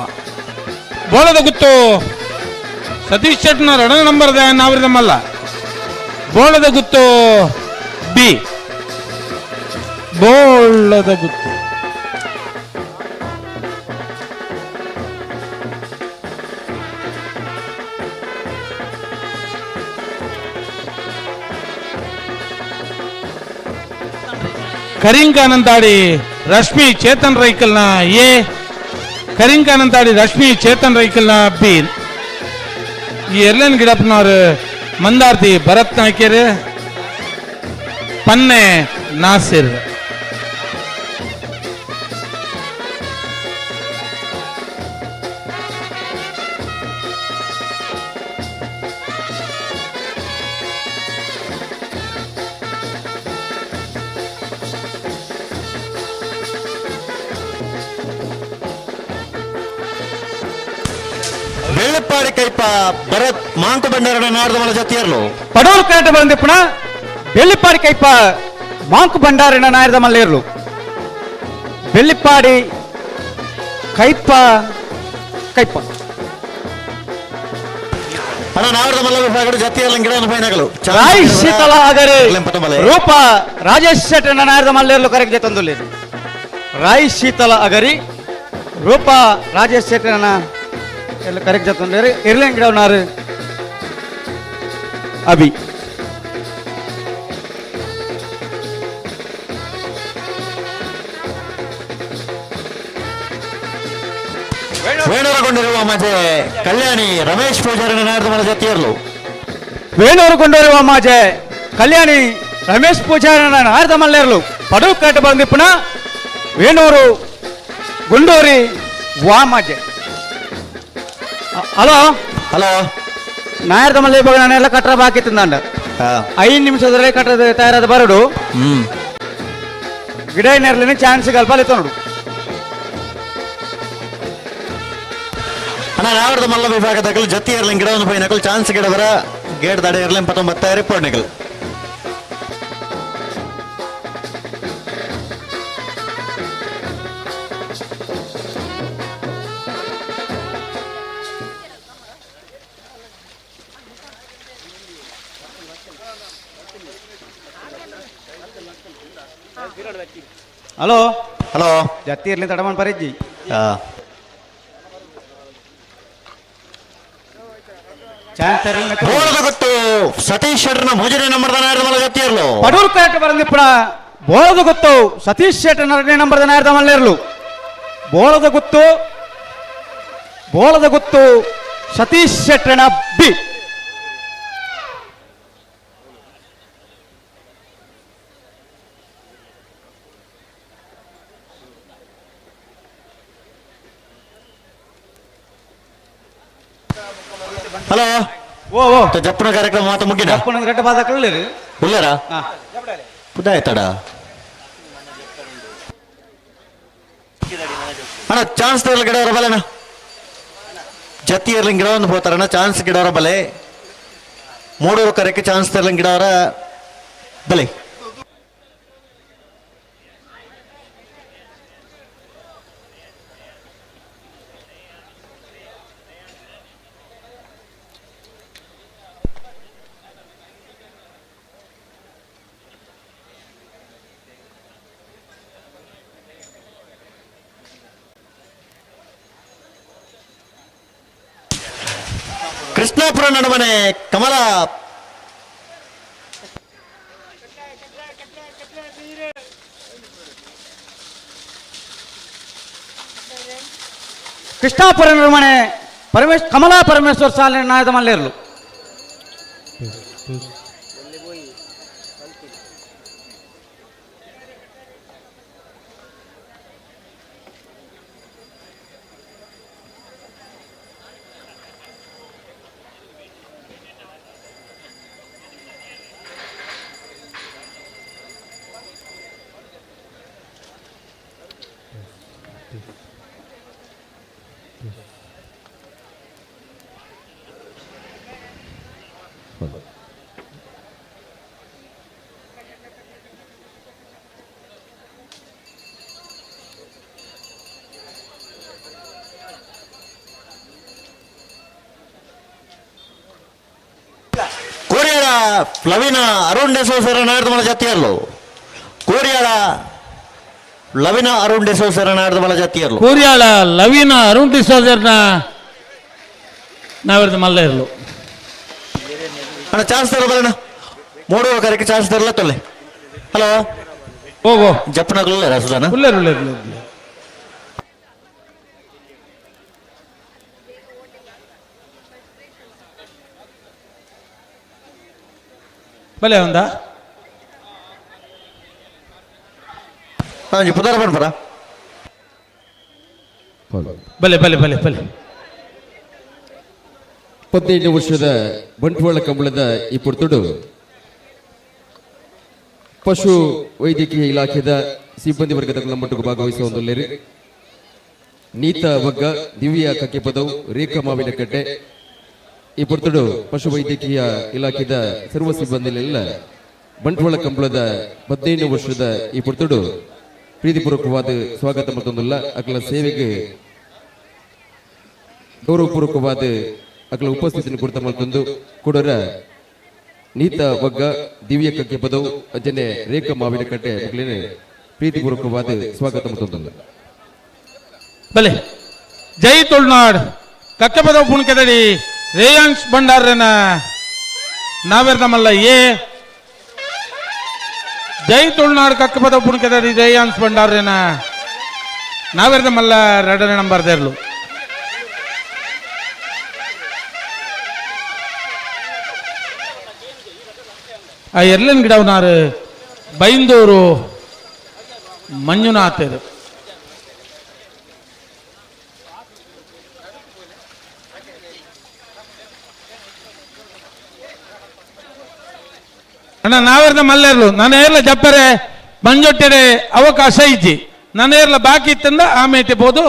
ಬೋಳದ ಗುತ್ತು ಸತೀಶ್ ಶೆಟ್ಟನ ರಡನೇ ನಂಬರ್ ನಾವರದ ಮಲ್ಲ. ಬೋಳದ ಗುತ್ತು ಬಿ, ಬೋಳದ ಗುತ್ತು. ಕರಿಂಕಾನಂತಾಡಿ ರಶ್ಮಿ ಚೇತನ್ ರೈಕಲ್ನ ಎ, ಕರಿಂಕಾನಂತಾಡಿ ರಶ್ಮಿ ಚೇತನ್ ರೈಕಲ್ನ ಬಿ. ಈ ಎರ್ಲನ್ ಗಿಡಪ್ಪನವರು ಮಂದಾರ್ತಿ ಭರತ್ ನಾಯ್ಕೇರು, ಪನ್ನೆ ನಾಸಿರ್. ಬೆಳ್ಳಿಪ್ಪಾಡಿ ಕೈಪ ಭರತ್ ಮಾಂಕು ಬಂಡಾರನ ನಾಡದ ಜೊತೆಯರ್ಲು. ಪಡೋಲ್ ಕರೆಟ ಬಂದಿಪ್ಪಣ ಬೆಳ್ಳಿಪ್ಪಾಡಿ ಕೈಪ ಮಾಂಕು ಬಂಡಾರನ ನಾಯರದ ಮಲ್ಲೇರ್ಲು. ಬೆಳ್ಳಿಪ್ಪಾಡಿ ಕೈಪ ಕೈಪ ಅಣ್ಣ ನಾಡದ ಮಲ್ಲ ವಿಭಾಗದ ಜೊತೆಯರ್ಲ ಗಿಡನ ಫೈನಗಳು. ರಾಯ್ ಶೀತಲ ಆಗರೆ ರೂಪ ರಾಜೇಶ್ ಶೆಟ್ಟನ ನಾಯರದ ಮಲ್ಲೇರ್ಲು ಕರೆಕ್ಟ್ ಜೊತೆ. ರಾಯ್ ಶೀತಲ ಅಗರಿ ರೂಪ ರಾಜೇಶ್ ಶೆಟ್ಟನ ಎಲ್ಲ ಕರೆಕ್ಟ್ ಜೊತೆ ಇರ್ಲೇನ್ ಗಿಡವನಾರು ಅಭಿ. ವೇಣುರಗೊಂಡಿರುವ ವಾಮಜೆ ಕಲ್ಯಾಣಿ ರಮೇಶ್ ಪೂಜಾರಿ ನಾಯರ್ದ ಮಲ್ಲ ಜತ್ತಿಯರ್ಲು. ವೇಣೂರು ಗುಂಡೂರು ವಾಮಾಜೆ ಕಲ್ಯಾಣಿ ರಮೇಶ್ ಪೂಜಾರಿ ನಾಯರ್ದ ಮಲ್ಲೇರ್ಲು. ಪಡೂರು ಕರೆಟ್ ಬಂದಿಪ್ಪುನ ವೇಣೂರು ಗುಂಡೂರಿ ವಾಮಾಜೆ. ಹಲೋ ಹಲೋ, ನಾಯರ್ದ ಮಲ್ಲ ಇವಾಗ ನಾನೆಲ್ಲ ಕಟ್ಟರ ಬಾಕಿ ತಿಂದಂಡ. 5 ನಿಮಿಷದಲ್ಲೇ ಕಟ್ಟದ ತಯಾರಾದ ಬರಡು. ಗಿಡ ನೆರಳಿನ ಚಾನ್ಸ್ ಕಲ್ಪಲ್ಲಿ ನೋಡು. ಅಣ್ಣ, ನಾವರ್ದ ಮಲ್ಲ ವಿಭಾಗದ ಜತ್ತಿ ಇರ್ಲಿಂಗ್ ಗಿಡ ಒಂದು ಪೈನಕಲ್ ಚಾನ್ಸ್ ಗಿಡವರ ಗೇಟ್ ದಡ ಇರ್ಲಿಂಗ್ 19 ರಿಪೋರ್ಟ್. ಹಲೋ ಹಲೋ, ಜತ್ತಿ ಇರ್ಲಿ ತಡಮನ್ ಪರಿಜ್ಜಿ. ಚಾನ್ಸ್ ಬೋಳದ ಗೊತ್ತು ಸತೀಶ್ ಶೆಟ್ಟರ್ನ ಮೂಜನೇ ನಂಬರ್ದ ನಾಯರ್ದ ಮಲ್ಲ ಜತ್ತಿಯರ್ಲು. ಪಡೂರು ಕರೆಕ್ಟ್ ಬರಂದಿಪ್ಪುನ ಬೋಳದ ಗೊತ್ತು ಸತೀಶ್ ಶೆಟ್ಟರ್ 2ನೇ ನಂಬರ್ದ ನಾಯರ್ದ ಮಲ್ಲೇರ್ಲು. ಬೋಳದ ಗೊತ್ತು, ಬೋಳದ ಗೊತ್ತು ಸತೀಶ್ ಶೆಟ್ಟರ್ನ ಬಿ. ಹಲೋ, ಓ ಓ ಜಪ್ಪನ ಕಾರ್ಯಕ್ರಮ ಮಾತು ಮುಗಿನ ಜಪ್ಪನ ರೆಡ್ಡ ಬಾದಕಳ್ಳಿ ಉಲ್ಲಾರ ಪುದಾಯ್ತಡ. ಅಣ್ಣ, ಚಾನ್ಸ್ ತರಲ ಗಿಡವರ ಬಲೆನ ಜತ್ತಿ ಇರ್ಲಿಂಗ್ ಗಿಡ ಒಂದು ಹೋತಾರಣ್ಣ. ಚಾನ್ಸ್ ಗಿಡವರ ಬಲೆ ಮೂಡೂರು ಕರೆಕ್ಕೆ ಚಾನ್ಸ್ ತರಲಿಂಗ್ ಗಿಡವರ ಬಲೆ. ಕೃಷ್ಣಾಪುರ ನಡುವನೆ ಕಮಲ ಕೃಷ್ಣಾಪುರ ನಡುವನೆ ಕಮಲಾ ಪರಮೇಶ್ವರ ಸಾಲಿನ ನಾಯದ ಮಲ್ಲೇರ್ಲು. ಕೋರಿಯಾಳ ಲವಿನ ಅರುಣ್ ಡೆಸೋಸರ ನಾಡ್ದ ಜಾತಿಯರ್ಲು. ಕೋರಿಯಾಳ ಲವಿನ ಅರುಣ್ ಡೆಸೋಸರ ನಾಡ್ದ ಜಾತಿಯರ್ಲು. ಕೋರಿಯಾಳ ಲವಿನ ಅರುಣ್ ಡಿಸೋಜರ್ನ ನಾವಿರ್ದ ಮಲ್ಲ ಇರಲು. ಅಣ್ಣ, ಚಾನ್ಸ್ ತರಲ್ಲ ಬರೋಣ. ಮೂಡುವ ಕರೆಕ್ಕೆ ಚಾನ್ಸ್ ತರಲ್ಲ ತೊಲೆ. ಹಲೋ, ಹೋಗೋ ಜಪ್ಪನಗಲ್ಲ ಸುಧಾನ ಉಲ್ಲೇರು ಉಲ್ಲೇರು ಉಲ್ಲೇರು. ಬಲೆ ಒಂದಾ ಹಾಂ ಪುದಾರ ಬನ್ಪರ. ಬಲೆ ಬಲೆ ಬಲೆ ಬಲೆ. 15 ವರ್ಷದ ಬಂಟ್ವಾಳ ಕಂಬಳದ ಈ ಪುರ್ತುಡು ಪಶು ವೈದ್ಯಕೀಯ ಇಲಾಖೆದ ಸಿಬ್ಬಂದಿ ವರ್ಗದ ಮಟ್ಟಕ್ಕೆ ಭಾಗವಹಿಸುವ ಒಂದು ನೀತಾ ವಗ್ಗ, ದಿವ್ಯ ಕಕ್ಕೆಪದವು, ರೇಖಾ ಮಾವಿನಕಟ್ಟೆ ಈ ಪುರ್ತುಡು ಪಶು ವೈದ್ಯಕೀಯ ಇಲಾಖೆದ ಸರ್ವ ಸಿಬ್ಬಂದಿಲೆಲ್ಲ ಬಂಟ್ವಾಳ ಕಂಬಳದ 15 ವರ್ಷದ ಈ ಪುರ್ತುಡು ಪ್ರೀತಿಪೂರ್ವಕವಾದ ಸ್ವಾಗತ ಮತ್ತೊಂದಲ್ಲ ಅಕಲ ಸೇವೆಗೆ ಗೌರವಪೂರ್ವಕವಾದ ಅಕಲ ಉಪಸ್ಥಿತಿಯನ್ನು ಕುರಿತ ಮತ್ತೊಂದು ಕೊಡರ ನೀತಾ ವಗ್ಗ, ದಿವ್ಯ ಕಕ್ಕೆ ಪದವು, ಅಜ್ಜನೆ ರೇಖಾ ಮಾವಿನಕಟ್ಟೆ ಮಕ್ಕಳೇ ಪ್ರೀತಿಪೂರ್ವಕವಾದ ಸ್ವಾಗತ ಮತ್ತೊಂದಲ್ಲ. ಬಲೆ ಜೈ ತುಳುನಾಡ್ ಕಕ್ಕೆಪದವು ಪುಣ್ಕೆದಡಿ ರೇಯಾನ್ಸ್ ಭಂಡಾರನ ನಾವೆರ್ದ ಮಲ್ಲ ಎ. ಜೈ ತುಳುನಾಡ್ ಕಕ್ಕೆಪದವು ಪುಣ್ಕೆದಡಿ ರೇಯಾನ್ಸ್ ಭಂಡಾರನ ನಾವೆರ್ದ ಮಲ್ಲ 2ನೇ ನಂಬರ್ ದೇರ್ಲು. ಆ ಎರ್ಲನ್ ಗಿಡವನಾರು ಬೈಂದೂರು ಮಂಜುನಾಥರು. ಅಣ್ಣ ನಾವೆರ್ದ ಮಲ್ಲೆರ್ಲು ನಾನು ಏರ್ಲ ಜಪ್ಪರೆ ಮಂಜೊಟ್ಟೆಡೆ ಅವಕಾಶ ಇಜ್ಜಿ ನನ್ನ ಏರ್ಲ ಬಾಕಿ ಇತ್ತಂದ ಆಮೇಲೆ ಬೋದು.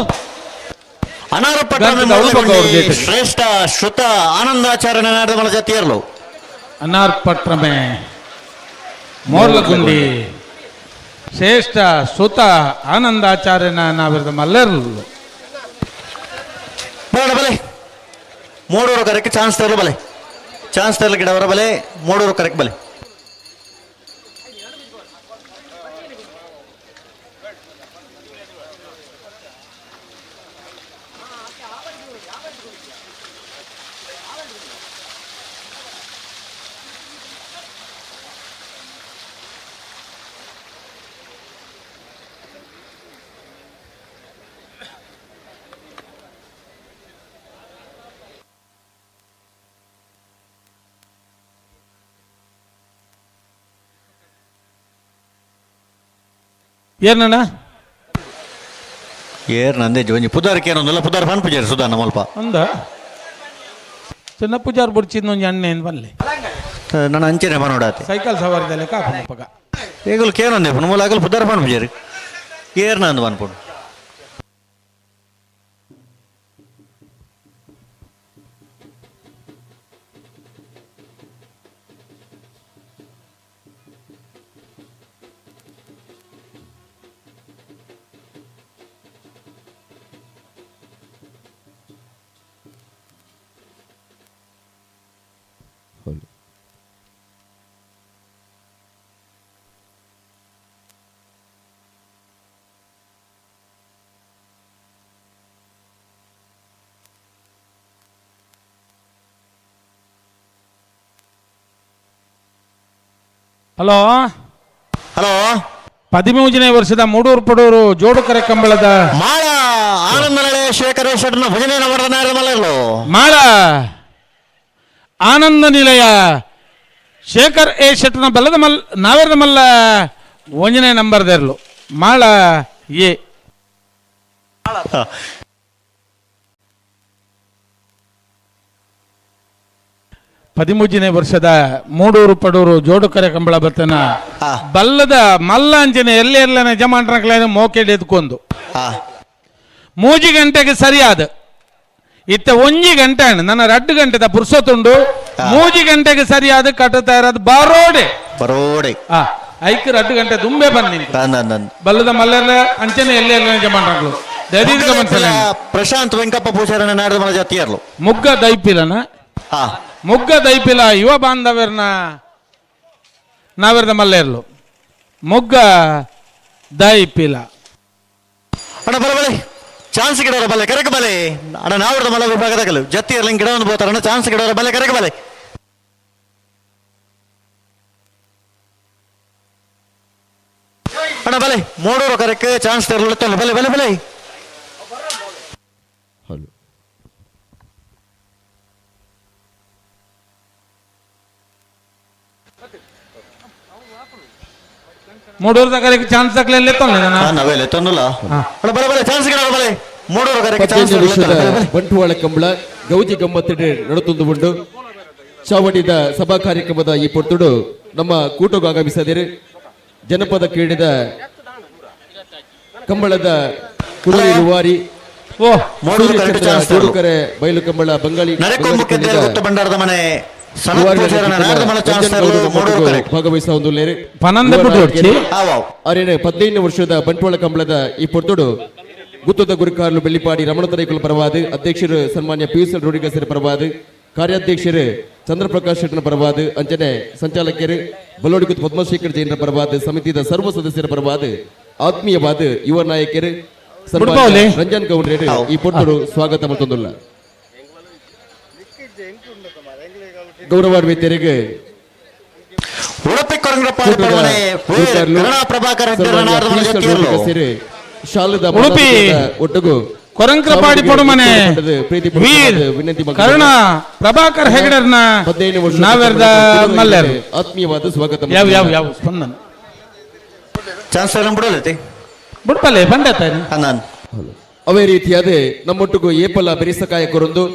ಶ್ರೇಷ್ಠ ಶ್ರುತ ಆನಂದಾಚಾರ್ಯ ನಾಡದ ಜತಿಯರ್ಲು. ಅನಾರ್ಪಟ್ರಮೆ ಮೋರ್ಲಗುಂಡಿ ಶ್ರೇಷ್ಠ ಸುತ ಆನಂದಾಚಾರ್ಯನ ನಾವಿರದ ಮಲ್ಲೆರ್ಲು. ಬಲೆ ಮೂಡೂರು ಕರೆಕ್ಕೆ ಚಾನ್ಸ್ ತರಲು ಬಲೆ, ಚಾನ್ಸ್ ತರಲು ಗಿಡವರ ಬಲೆ, ಮೂಡೂರು ಕರೆಕ್ ಬಲೆ. ಏನಣ್ಣ ಏರ್ ನಂದೇ ಒಂಜಿ ಪುದಾರ್ಕೆ ಏನೊಂದಲ್ಲ ಪುದಾರ್ ಪನ್ ಪೂಜಾರಿ ಸುಧಾನ ಮಲ್ಪ ಅಂದ ಚಿನ್ನ ಪೂಜಾರ್ ಬುಡ್ಚಿದ್ ಒಂಜಿ ಅಣ್ಣೆ ಏನು ಬಲ್ಲೆ ನನ್ನ ಅಂಚೆನೆ ಮನೋಡಾತೆ ಸೈಕಲ್ ಸವಾರಿದಲ್ಲೇ ಕಾಪುನ ಪಗ ಏಗಲ್ ಕೇನೊಂದೆ ಮೂಲ ಆಗಲ್ ಪುದಾರ್ ಪನ್ ಪೂಜಾರಿ ಏರ್ ನಂದು ಪನ್ಪುಡು. ಹಲೋ ಹಲೋ 13ನೇ ವರ್ಷದ ಮೂಡೂರು ಪಡೂರು ಜೋಡುಕರೆ ಕಂಬಳದ ಮಾಳ ಆನಂದ ಶೇಖರ ಭಜನೆ ಮಾಳ ಆನಂದ ನಿಲಯ ಶೇಖರ್ ಎ ಶೆಟ್ಟನ ಬಲ್ಲದ ಮಲ್ ನಾವೆರದ ಮಲ್ಲ ಒಂಜನೇ ನಂಬರ್ದೆರ್ಲು ಮಾಳ ಎ. 13ನೇ ವರ್ಷದ ಮೂಡೂರು ಪಡೂರು ಜೋಡುಕರೆ ಕಂಬಳ ಬತ್ತನ ಬಲ್ಲದ ಮಲ್ಲ ಅಂಚನೆ ಎಲ್ಲಿ ಎಲ್ಲನೆ ಜಮಾಂಟ್ರಕ್ಲೇನು ಮೋಕೆಡ್ ಎದ್ಕೊಂಡು 3 ಗಂಟೆಗೆ ಸರಿಯಾದ ಇತ್ತ 1 ಗಂಟೆ ನನ್ನ 2 ಗಂಟೆದ ಪುರ್ಸೊತ್ತುಂಡು 3 ಗಂಟೆಗೆ ಸರಿಯಾದ ಕಟ್ಟುತ್ತಾ ಇರೋದು ಬರೋಡೆ ಬರೋಡೆ ಐಕ್ 2 ಗಂಟೆ ದುಂಬೆ ಬನ್ನಿ ಬಲ್ಲದ ಮಲ್ಲೆಲ್ಲ ಅಂಚನೆ ಎಲ್ಲಿ ಎಲ್ಲ ಜಮಾಂಟ್ರಕ್ಲು ಪ್ರಶಾಂತ್ ವೆಂಕಪ್ಪ ಪೂಜಾರನ ನಾಡದ ಮಲ ಜಾತಿಯರ್ಲು ಮುಗ್ಗ ದೈಪಿಲನ ಮುಗ್ಗ ದೈಪಿಲ ಯುವ ಬಾಂಧವ್ಯರ್ನ ನಾವೆರ್ದ ಮಲ್ಲೇರ್ಲು ಮುಗ್ಗ ದೈಪಿಲ. ಅಣ್ಣ ಬಲ ಬಲೆ ಚಾನ್ಸ್ ಗಿಡವರ ಬಲೆ ಕರೆಕ ಬಲೆ ಅಣ್ಣ ನಾವ್ರದ ಮಲ ವಿಭಾಗದಾಗಲು ಜತ್ತಿಯರ್ಲಿಂಗ್ ಗಿಡವನ್ನು ಬೋತಾರಣ್ಣ ಚಾನ್ಸ್ ಗಿಡವರ ಬಲೆ ಕರೆಕ ಬಲೆ. ಅಣ್ಣ ಬಲೆ ಮೂಡೂರು ಕರೆಕ್ ಚಾನ್ಸ್ ತರಲು ಬಲೆ ಬಲೆ ಬಲೆ. ಮೂಡೂರು ತಕರಿಗೆ ಚಾನ್ಸ್ ತಕ್ಲೆ ನಾವೆಲ್ಲ ತೊಂದಲ್ಲ ಬಲೆ ಬಲೆ ಚಾನ್ಸ್ ಗಿಡ ಬಲೆ ಮೂಡೂರು ಕರೆಕ್ ಚಾನ್ಸ್ ಬಂಟ್ವಾಳ ಕಂಬಳ ಗೌಜಿ ಗಮ್ಮತ್ತಿಡೆ ನಡುತ್ತೊಂದು ಉಂಡು ಚಾವಡಿದ ಸಭಾ ಕಾರ್ಯಕ್ರಮದ ಈ ಪೊರ್ತುಡು ನಮ್ಮ ಕೂಟಗೂ ಆಗಮಿಸದಿರು ಜನಪದ ಕ್ರೀಡೆದ ಕಂಬಳದ ಕುಡಲಿ ರೂವಾರಿ ಜೋಡುಕರೆ ಬಯಲು ಕಂಬಳ ಬಂಗಾಳಿ ಭಂಡಾರದ ಮನೆ ಭಾಗವಹಿಸುವ 15 ವರ್ಷದ ಬಂಟ್ವಾಳ ಕಂಬಳದ ಈ ಪೊರ್ತುಡು ಗುತ್ತದ ಗುರುಕಾರ್ಲು ಬೆಳ್ಳಿಪಾಡಿ ರಮಣ ತರೈಕುಲ ಪರವಾದ ಅಧ್ಯಕ್ಷರು ಸನ್ಮಾನ್ಯ ಪಿಯೂಷ್ ರೋಡಿಗಸರ ಪರವಾದ ಕಾರ್ಯಾಧ್ಯಕ್ಷರು ಚಂದ್ರಪ್ರಕಾಶ್ ಶೆಟ್ಟನ ಪರವಾದ ಅಂಚನೆ ಸಂಚಾಲಕರು ಬಲ್ಲೋಡಿಗುತ್ತು ಪದ್ಮಶೇಖರ್ ಜೈನರ ಪರವಾದ ಸಮಿತಿಯ ಸರ್ವ ಸದಸ್ಯರ ಪರವಾದ ಆತ್ಮೀಯವಾದ ಯುವ ನಾಯಕರು ಸನ್ಮಾನ್ಯ ರಂಜನ್ ಗೌಡ್ರೇರು ಈ ಪೊರ್ತುಡು ಸ್ವಾಗತ ಮತ್ತೊಂದುಲ್ಲ. ಗೌರವಾನ್ವಿತರಿಗೆ ಶಾಲದ ಒಟ್ಟುಗು Korankrapadi ಪಡುಮನೆ ವೀರ್ ಕರುಣ ಪ್ರಭಾಕರ್ ಹೆಗಡರ್ನ ನಾವೆರ್ದ ಮಲ್ಲೆರ್ ಆತ್ಮೀಯವಾದ ಸ್ವಾಗತ. ಯಾವ ಯಾವ ಯಾವ ಸ್ಪಂದನ ಚಾನ್ಸ್ ಬಿಡೋಲೈತಿ ಬುಡ್ಪಲ್ಲೆ ಬಂಡತಾನೆ. ಅವೇ ರೀತಿಯಾದ ನಮ್ಮೊಟ್ಟಿಗೂ ಏಪಲ ಬೆರಿಸಕಾಯ ಕೊರೊಂದು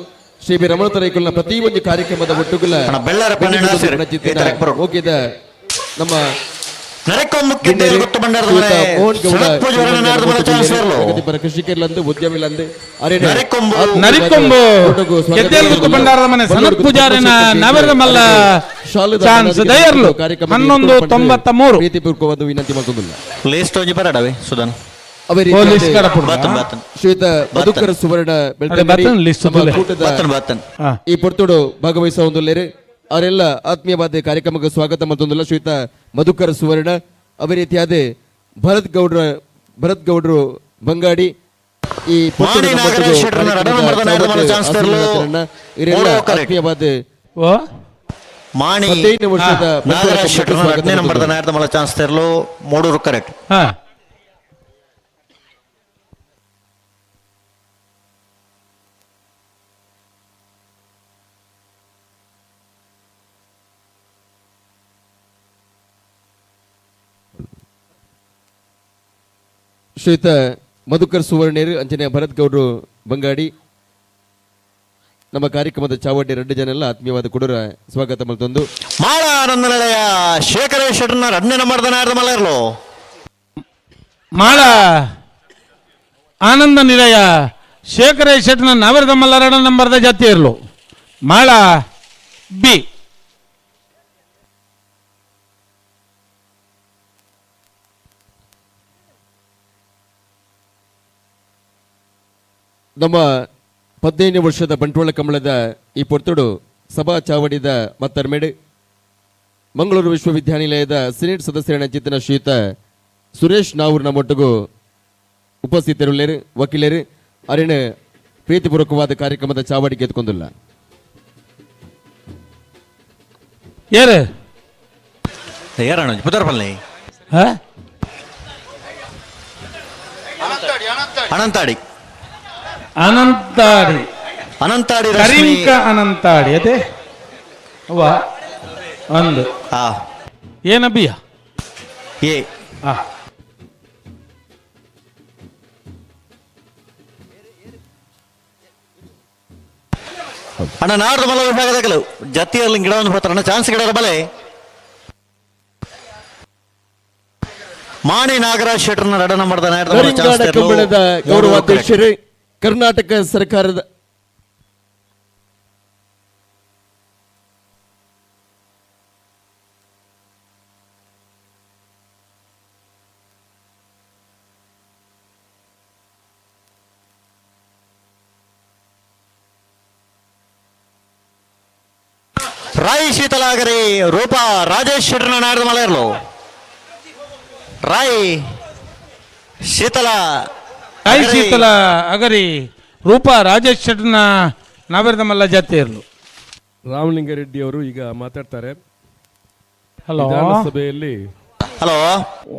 ಶ್ರೀ ಬಿ ರಮಣ ತರೈಕುಲ್ನ ಪ್ರತಿ ಒಂದು ಕಾರ್ಯಕ್ರಮದ ಒಟ್ಟುಗುಲ ಹೋಗಿದ ನಮ್ಮ ಪ್ರಗತಿಪರ ಕೃಷಿಕರ್ಲಂದು ಉದ್ಯಮಿಲಂದು ನರಿಕೊಂಬು ಗೆದ್ದೆಲ್ ಭಂಡಾರದ ಮನೆ ಸನತ್ ಪೂಜಾರಿನ ನವರದ ಮಲ್ಲ ಚಾನ್ಸ್ ದಯರ್ಲು 11:93 ಪ್ರೀತಿಪೂರ್ವಕವಾದ ವಿನಂತಿ ಮಾಡಿಕೊಂಡಿಲ್ಲ. ಲಿಸ್ಟ್ ಒಂಜಿ ಬರಡವೆ ಸುಧನ್. ಶ್ರೀಯುತ ಮಧುಕರ ಸುವರ್ಣ ಬೆಳ್ತಂಗಡಿ ಕೂಟದ ಈ ಪೊರ್ತುಡು ಭಾಗವಹಿಸುವ ಒಂದು ಅವರೆಲ್ಲ ಆತ್ಮೀಯವಾದ ಕಾರ್ಯಕ್ರಮಕ್ಕೆ ಸ್ವಾಗತ ಮತ್ತೊಂದಲ್ಲ ಶ್ರೀಯುತ ಮಧುಕರ ಸುವರ್ಣ. ಅದೇ ರೀತಿಯಾದ ಭರತ್ ಗೌಡ್ರು ಬಂಗಾಡಿ ಈ ಆತ್ಮೀಯವಾದ ವರ್ಷದ ಕರೆಕ್ಟ್. ಶ್ರೀಯುತ ಮಧುಕರ್ ಸುವರ್ಣೇರು ಅಂಚನೆ ಭರತ್ ಗೌಡ್ರು ಬಂಗಾಡಿ ನಮ್ಮ ಕಾರ್ಯಕ್ರಮದ ಚಾವಡಿ ಎರಡು ಜನ ಎಲ್ಲ ಆತ್ಮೀಯವಾದ ಕೊಡರ ಸ್ವಾಗತ ಮಲ್ತೊಂದು. ಮಾಳ ಆನಂದ ನಿಲಯ ಶೇಖರ ಶೆಟ್ಟರ್ನ ಎರಡನೇ ನಂಬರ್ದ ನಾಡ್ದ ಮಲರ್ಲು. ಮಾಳ ಆನಂದ ನಿಲಯ ಶೇಖರ ಶೆಟ್ಟರ್ನ ನವರದ ಮಲ್ಲರಡ ನಂಬರ್ದ ಜಾತಿ ಇರಲು ಮಾಳ ಬಿ. ನಮ್ಮ 15 ವರ್ಷದ ಬಂಟ್ವಾಳ ಕಮಲದ ಈ ಪೊರ್ತುಡು ಸಭಾ ಚಾವಡಿದ ಮತ್ತರ್ಮೇಡು ಮಂಗಳೂರು ವಿಶ್ವವಿದ್ಯಾನಿಲಯದ ಸಿನೆಟ್ ಸದಸ್ಯರಣ ಚಿತ್ತನ ಶ್ರೀಯುತ ಸುರೇಶ್ ನಾವೂರ್ ನಮ್ಮೊಟ್ಟಿಗೂ ಉಪಸ್ಥಿತರುಳ್ಳೇರು ವಕೀಲರು ಅರಿಣ ಪ್ರೀತಿಪೂರ್ವಕವಾದ ಕಾರ್ಯಕ್ರಮದ ಚಾವಡಿಗೆ ಎತ್ಕೊಂಡಿಲ್ಲ. ಯಾರು ಯಾರಣ್ಣ ಪುದರ್ಪಲ್ಲಿ ಅನಂತಾಡಿ ಅನಂತಾಡಿ ಅನಂತಾಡಿ ಕರಿಂಕ ಅನಂತಾಡಿ ಅದೇ ಅವ್ವ ಒಂದು ಏನಬಿಯ ಎ ಅಣ್ಣ ನಾಡ್ದು ಮಲ ವಿಭಾಗದ ಕೆಲವು ಜತಿಯಲ್ಲಿ ಗಿಡವನ್ನು ಹೋಗ್ತಾರೆ ಅಣ್ಣ ಚಾನ್ಸ್ ಗಿಡದ ಬಲೆ ಮಾಣಿ ನಾಗರಾಜ್ ಶೆಟ್ಟರ್ನ ರಡ ನಂಬರ್ದ ಗೌರವಾಧ್ಯಕ್ಷರೇ, ಕರ್ನಾಟಕ ಸರ್ಕಾರದ ರಾಯ್ ಶೀತಲಾಗರಿ ರೂಪಾ ರಾಜೇಶ್ ಶೆಟ್ಟರ್ನ ನಾಡ್ದ ಮಲೆಯರ್ಲು ರಾಯ್ ಶೀತಲ ರಾಯ್ ಶೀತಲ ಅಗರಿ ರೂಪಾ ರಾಜೇಶ್ ಶೆಟ್ಟರ್ನ ನಾವೆರದ ಮಲ್ಲ ಜಾತಿ ಇರಲು. ರಾಮಲಿಂಗಾರೆಡ್ಡಿ ಅವರು ಈಗ ಮಾತಾಡ್ತಾರೆ. ಹಲೋ ವಿಧಾನಸಭೆಯಲ್ಲಿ ಹಲೋ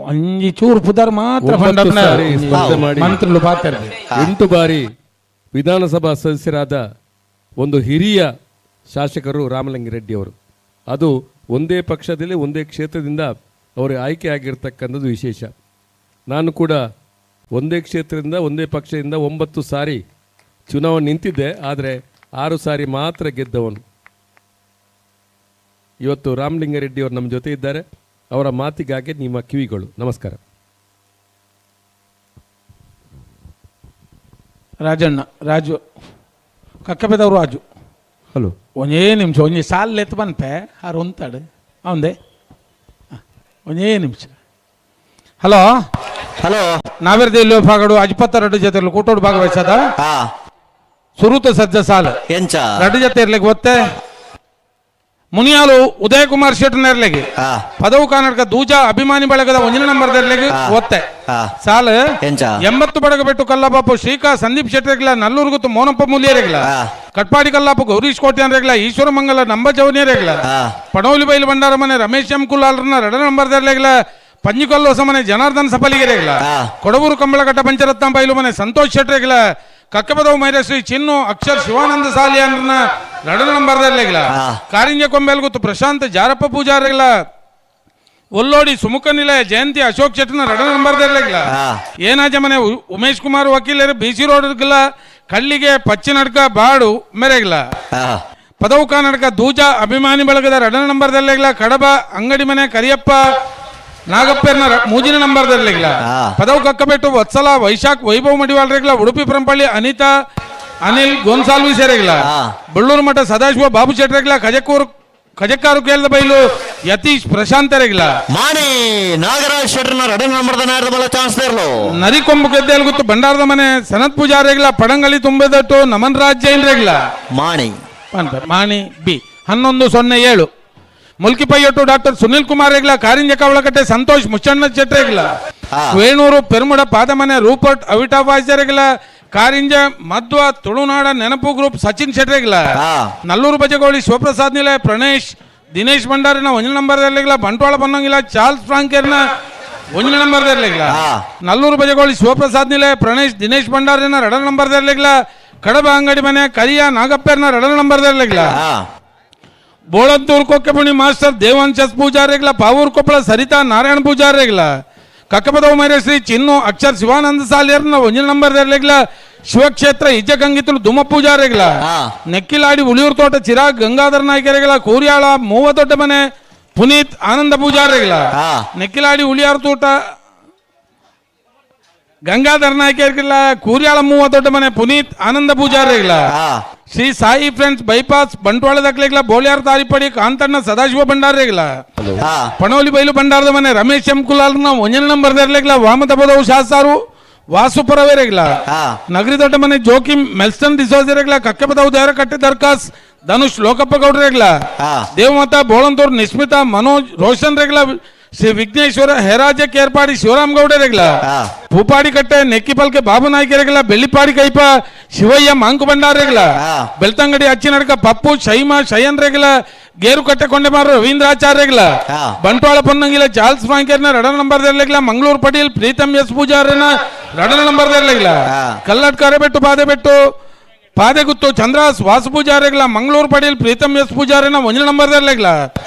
ಒಂಜಿ ಚೂರು ಪುದರ್ ಮಾತ್ರ ಸ್ಪರ್ಧೆ ಮಾಡಿ ಮಂತ್ರಿಲು ಪಾತ್ರ 8 ಬಾರಿ ವಿಧಾನಸಭಾ ಸದಸ್ಯರಾದ ಒಂದು ಹಿರಿಯ ಶಾಸಕರು ರಾಮಲಿಂಗಾರೆಡ್ಡಿ ಅವರು. ಅದು ಒಂದೇ ಪಕ್ಷದಲ್ಲಿ ಒಂದೇ ಕ್ಷೇತ್ರದಿಂದ ಅವರು ಆಯ್ಕೆಯಾಗಿರ್ತಕ್ಕಂಥದ್ದು ವಿಶೇಷ. ನಾನು ಕೂಡ ಒಂದೇ ಕ್ಷೇತ್ರದಿಂದ ಒಂದೇ ಪಕ್ಷದಿಂದ 9 ಸಾರಿ ಚುನಾವಣೆ ನಿಂತಿದ್ದೆ, ಆದರೆ 6 ಸಾರಿ ಮಾತ್ರ ಗೆದ್ದವನು. ಇವತ್ತು ರಾಮಲಿಂಗಾರೆಡ್ಡಿ ಅವರು ನಮ್ಮ ಜೊತೆ ಇದ್ದಾರೆ. ಅವರ ಮಾತಿಗಾಗಿ ನಿಮ್ಮ ಕಿವಿಗಳು. ನಮಸ್ಕಾರ. ರಾಜಣ್ಣ ರಾಜು ಕಕ್ಕಬೆದವರು ರಾಜು. ಹಲೋ ಒಂದೇ ನಿಮಿಷ ಒಂಜಿ ಸಾಲ್ ಎತ್ತು ಬನ್ಪೆ ಆರು ಒಂತಾಡು ಅವಂದೇ ಒಂದೇ ನಿಮಿಷ. ಹಲೋ ಹಲೋ ನಾವೆರ್ದ ಇಲ್ಲಿ ಭಾಗಡು ಅಜ್ಪತ್ತ ಜೊತೆ ಕೂಟೋಡು ಭಾಗವಹಿಸದ ಸುರುತ ಸಜ್ಜ ಸಾಲ ಎಂಚ ರಡ್ಡು ಜೊತೆ ಇರ್ಲಿಕ್ಕೆ ಒತ್ತೆ ಮುನಿಯಾಲು ಉದಯ ಕುಮಾರ್ ಶೆಟ್ಟರ್ ಇರ್ಲಿಕ್ಕೆ ಪದವು ಕರ್ನಾಟಕ ದೂಜ ಅಭಿಮಾನಿ ಬಳಗದ ಒಂದಿನ ನಂಬರ್ ಇರ್ಲಿಕ್ಕೆ ಒತ್ತೆ ಸಾಲು 80 ಬಡಗ ಬೆಟ್ಟು ಕಲ್ಲಬಾಪು ಶ್ರೀಕಾ ಸಂದೀಪ್ ಶೆಟ್ಟರ್ಗಿಲ್ಲ ನಲ್ಲೂರು ಗೊತ್ತು ಮೋನಪ್ಪ ಮೂಲಿಯರಿಗಿಲ್ಲ ಕಟ್ಪಾಡಿ ಕಲ್ಲಾಪು ಗೌರೀಶ್ ಕೋಟ್ಯಾನ್ರೆಗ್ಲ ಈಶ್ವರ ಮಂಗಲ ನಂಬ ಜವನಿಯರೆಗ್ಲ ಪಣೋಲಿ ಬೈಲು ಭಂಡಾರ ಮನೆ ರಮೇಶ್ ಎಂ ಕುಲಾಲ್ರನ್ನ ರಡ ನಂಬರ್ ಇರ್ಲಿಗ್ಲ ಪಂಜಿಕಲ್ಲು ಹೊಸ ಮನೆ ಜನಾರ್ದನ್ ಸಫಲಿಗೆರೆಗ್ಲ ಕೊಡವೂರು ಕಂಬಳಘಟ್ಟ ಪಂಚರತ್ನ ಬೈಲು ಮನೆ ಸಂತೋಷ್ ಶೆಟ್ಟರೆಗ್ಲ ಕಕ್ಕಪದವು ಮೈರಶ್ರೀ ಚಿನ್ನು ಅಕ್ಷರ್ ಶಿವಾನಂದ ಸಾಲಿಯನ್ನ ರಡನ ನಂಬರ್ದರ್ಲೆಗ್ಲ ಕಾರಿಂಜ ಕೊಂಬೆಲ್ ಗೊತ್ತು ಪ್ರಶಾಂತ್ ಜಾರಪ್ಪ ಪೂಜಾರಿಗಳ ಒಲ್ಲೋಡಿ ಸುಮುಖ ನಿಲಯ ಜಯಂತಿ ಅಶೋಕ್ ಶೆಟ್ಟನ ರಡನ ನಂಬರ್ದರ್ಲೆಗ್ಲ ಏನಾಜ ಮನೆ ಉಮೇಶ್ ಕುಮಾರ್ ವಕೀಲರು ಬಿಸಿ ರೋಡ್ಗಳ ಕಳ್ಳಿಗೆ ಪಚ್ಚಿನಡ್ಕ ಬಾಡು ಮೆರೆಗ್ಲ ಪದವು ಕನ್ನಡಕ ದೂಜ ಅಭಿಮಾನಿ ಬಳಗದ ರಡನ ನಂಬರ್ದಲ್ಲೆಗ್ಲ ಕಡಬ ಅಂಗಡಿ ಮನೆ ಕರಿಯಪ್ಪ ನಾಗಪ್ಪರ್ನ ಮೂಜಿನ ನಂಬರ್ದರ್ಲೆಗ್ಲ ಪದವು ಕಕ್ಕಬೆಟ್ಟು ವತ್ಸಲ ವೈಶಾಖ್ ವೈಭವ್ ಮಡಿವಾಳ್ರೆಗ್ಲ ಉಡುಪಿ ಪರಂಪಳ್ಳಿ ಅನಿತಾ ಅನಿಲ್ ಗೋನ್ಸಾಲ್ವಿ ಸೇರೆಗ್ಲ ಬಳ್ಳೂರು ಮಠ ಸದಾಶಿವ ಬಾಬು ಶೆಟ್ರೆಗ್ಲ ಖಜಕ್ಕೂರು ಖಜಕ್ಕಾರು ಕೇಳಿದ ಬೈಲು ಯತೀಶ್ ಪ್ರಶಾಂತರೆಗ್ಲ ಮಾಣಿ ನಾಗರಾಜ್ ಶೆಟ್ಟರ್ನ ರಡನ ನಂಬರ್ದ ನಾಯರದ ಚಾನ್ಸ್ ದೇರ್ಲು ನರಿಕೊಂಬು ಗೆದ್ದೆಲ್ ಗೊತ್ತು ಭಂಡಾರದ ಮನೆ ಸನತ್ ಪೂಜಾರೆಗ್ಲ ಪಡಂಗಳಿ ತುಂಬದಟ್ಟು ನಮನ್ ರಾಜ್ ಜೈನ್ ರೆಗ್ಲ ಮಾಣಿ ಮಾಣಿ ಬಿ 11-07 ಮುಲ್ಕಿ ಪೈಯೊಟ್ಟು ಡಾಕ್ಟರ್ ಸುನಿಲ್ ಕುಮಾರ್ ರೆಗ್ಲ ಕಾರಿಂಜ ಕವಳಕಟ್ಟೆ ಸಂತೋಷ್ ಮುಚ್ಚಣ್ಣ ಶೆಟ್ರೆಗ್ಲ ವೇಣೂರು ಪೆರುಮಡ ಪಾದಮನೆ ರೂಪರ್ಟ್ ಅವಿಟಾ ವಾಯ್ಸರೆಗ್ಲ ಕಾರಿಂಜ ಮಧ್ವ ತುಳುನಾಡ ನೆನಪು ಗ್ರೂಪ್ ಸಚಿನ್ ಶೆಟ್ರೆಗ್ಲ ನಲ್ಲೂರು ಬಜಗೋಳಿ ಶಿವಪ್ರಸಾದ್ ನಿಲಯ ಪ್ರಣೇಶ್ ದಿನೇಶ್ ಭಂಡಾರಿನ ಒಂಜಿ ನಂಬರ್ದರ್ಲೆಗ್ಲ ಬಂಟ್ವಾಳ ಬನ್ನಂಗಿಲ್ಲ ಚಾರ್ಲ್ಸ್ ಫ್ರಾಂಕೇರ್ನ ಒಂಜಿ ನಂಬರ್ದರ್ಲೆಗ್ಲ ನಲ್ಲೂರು ಬಜಗೋಳಿ ಶಿವಪ್ರಸಾದ್ ನಿಲಯ ಪ್ರಣೇಶ್ ದಿನೇಶ್ ಭಂಡಾರಿನ ರಡನ ನಂಬರ್ದರ್ಲೆಗ್ಲ ಕಡಬ ಅಂಗಡಿ ಮನೆ ಕರಿಯ ನಾಗಪ್ಪರ್ನ ರಡನ ನಂಬರ್ದರ್ಲೆಗ್ಲ ಬೋಳಂತೂರು ಕೊಕ್ಕೆಪುಣಿ ಮಾಸ್ಟರ್ ದೇವಾಂಶಸ್ ಪೂಜಾರಿಗ್ಲ ಪಾವೂರು ಕೊಪ್ಪಳ ಸರಿತಾ ನಾರಾಯಣ ಪೂಜಾರಿಗ್ಲ ಕಕ್ಕಪದವು ಮೈರಶ್ರೀ ಚಿನ್ನು ಅಕ್ಷರ್ ಶಿವಾನಂದ ಸಾಲಿಯರ್ನ ಒಂಜಿನ ನಂಬರ್ದರ್ಲೆಗ್ಲ ಶಿವಕ್ಷೇತ್ರ ಇಜ್ಜಗಂಗಿತಲು ದುಮ ಪೂಜಾರಿಗ್ಲ ನೆಕ್ಕಿಲಾಡಿ ಉಳಿಯೂರು ತೋಟ ಚಿರಾಗ್ ಗಂಗಾಧರ ನಾಯ್ಕರಿಗಳ ಕೂರ್ಯಾಳ ಮೂವ ದೊಡ್ಡ ಮನೆ ಪುನೀತ್ ಆನಂದ ಪೂಜಾರಿಗಳ ನೆಕ್ಕಿಲಾಡಿ ಉಳಿಯಾರು ತೋಟ ಗಂಗಾಧರ ನಾಯ್ಕರಿಗಳ ಕೂರ್ಯಾಳ ಮೂವ ದೊಡ್ಡ ಮನೆ ಪುನೀತ್ ಆನಂದ ಪೂಜಾರಿಗಳ ಶ್ರೀ ಸಾಯಿ ಫ್ರೆಂಡ್ಸ್ ಬೈಪಾಸ್ ಬಂಟ್ವಾಳ ದಕ್ಲೆಗ್ಲ ಬೋಳ್ಯಾರ್ ತಾರಿಪಡಿ ಕಾಂತಣ್ಣ ಸದಾಶಿವ ಭಂಡಾರಿಗಳ ಪಣೋಲಿ ಬೈಲು ಭಂಡಾರದ ಮನೆ ರಮೇಶ್ ಎಂ ಕುಲಾಲ್ನ ಒಂಜನ ನಂಬರ್ ದರ್ಲೆಗ್ಲ ವಾಮದ ಪದವು ಶಾಸ್ತಾರು ವಾಸುಪುರವೇರೆಗ್ಲ ನಗರಿ ದೊಡ್ಡ ಮನೆ ಜೋಕಿಂ ಮೆಲ್ಸ್ಟನ್ ಡಿಸೋಜರೆಗ್ಲ ಕಕ್ಕೆಪದವು ದೇವರಕಟ್ಟೆ ದರ್ಕಾಸ್ ಧನುಷ್ ಲೋಕಪ್ಪ ಗೌಡ್ರೆಗ್ಲ ದೇವಮಾತಾ ಬೋಳಂತೂರು ನಿಸ್ಮಿತಾ ಮನೋಜ್ ರೋಷನ್ ರೆಗ್ಲ ಶ್ರೀ ವಿಘ್ನೇಶ್ವರ ಹೆರಾಜ ಕೇರ್ಪಾಡಿ ಶಿವರಾಮ್ ಗೌಡರೆಗ್ಲ ಪೂಪಾಡಿ ಕಟ್ಟೆ ನೆಕ್ಕಿಪಲ್ಕೆ ಬಾಬು ನಾಯ್ಕರೆಗ್ಲ ಬೆಳ್ಳಿಪಾಡಿ ಕೈಪ ಶಿವಯ್ಯ ಮಾಂಕು ಭಂಡಾರೆಗ್ಲ ಬೆಳ್ತಂಗಡಿ ಅಚ್ಚಿನಡ್ಕ ಪಪ್ಪು ಶೈಮಾ ಶಯನ್ ರೆಗ್ಲ ಗೇರುಕಟ್ಟೆ ಕೊಂಡೆಮಾರು ರವೀಂದ್ರಾಚಾರ್ಯಗ್ಲ ಬಂಟ್ವಾಳ ಪೊನ್ನಂಗಿಲ ಚಾರ್ಲ್ಸ್ ಫ್ರಾಂಕರ್ನ ರಡನ ನಂಬರ್ ದರ್ಲೆಗ್ಲ ಮಂಗಳೂರು ಪಟೇಲ್ ಪ್ರೀತಮ್ ಎಸ್ ಪೂಜಾರನ ರಡನ ನಂಬರ್ ದರ್ಲೆಗ್ಲ ಕಲ್ಲಡ್ ಕರೆಬೆಟ್ಟು ಬಾದೆಬೆಟ್ಟು ಪಾದೆಗುತ್ತು ಚಂದ್ರಾಸ್ ವಾಸು ಪೂಜಾರಿಗಳ ಮಂಗಳೂರು ಪಟೇಲ್ ಪ್ರೀತಮ್ ಎಸ್ ಪೂಜಾರಿನ ಒಂಜಿ ನಂಬರ್ ದರ್ಲೆಗ್ಲ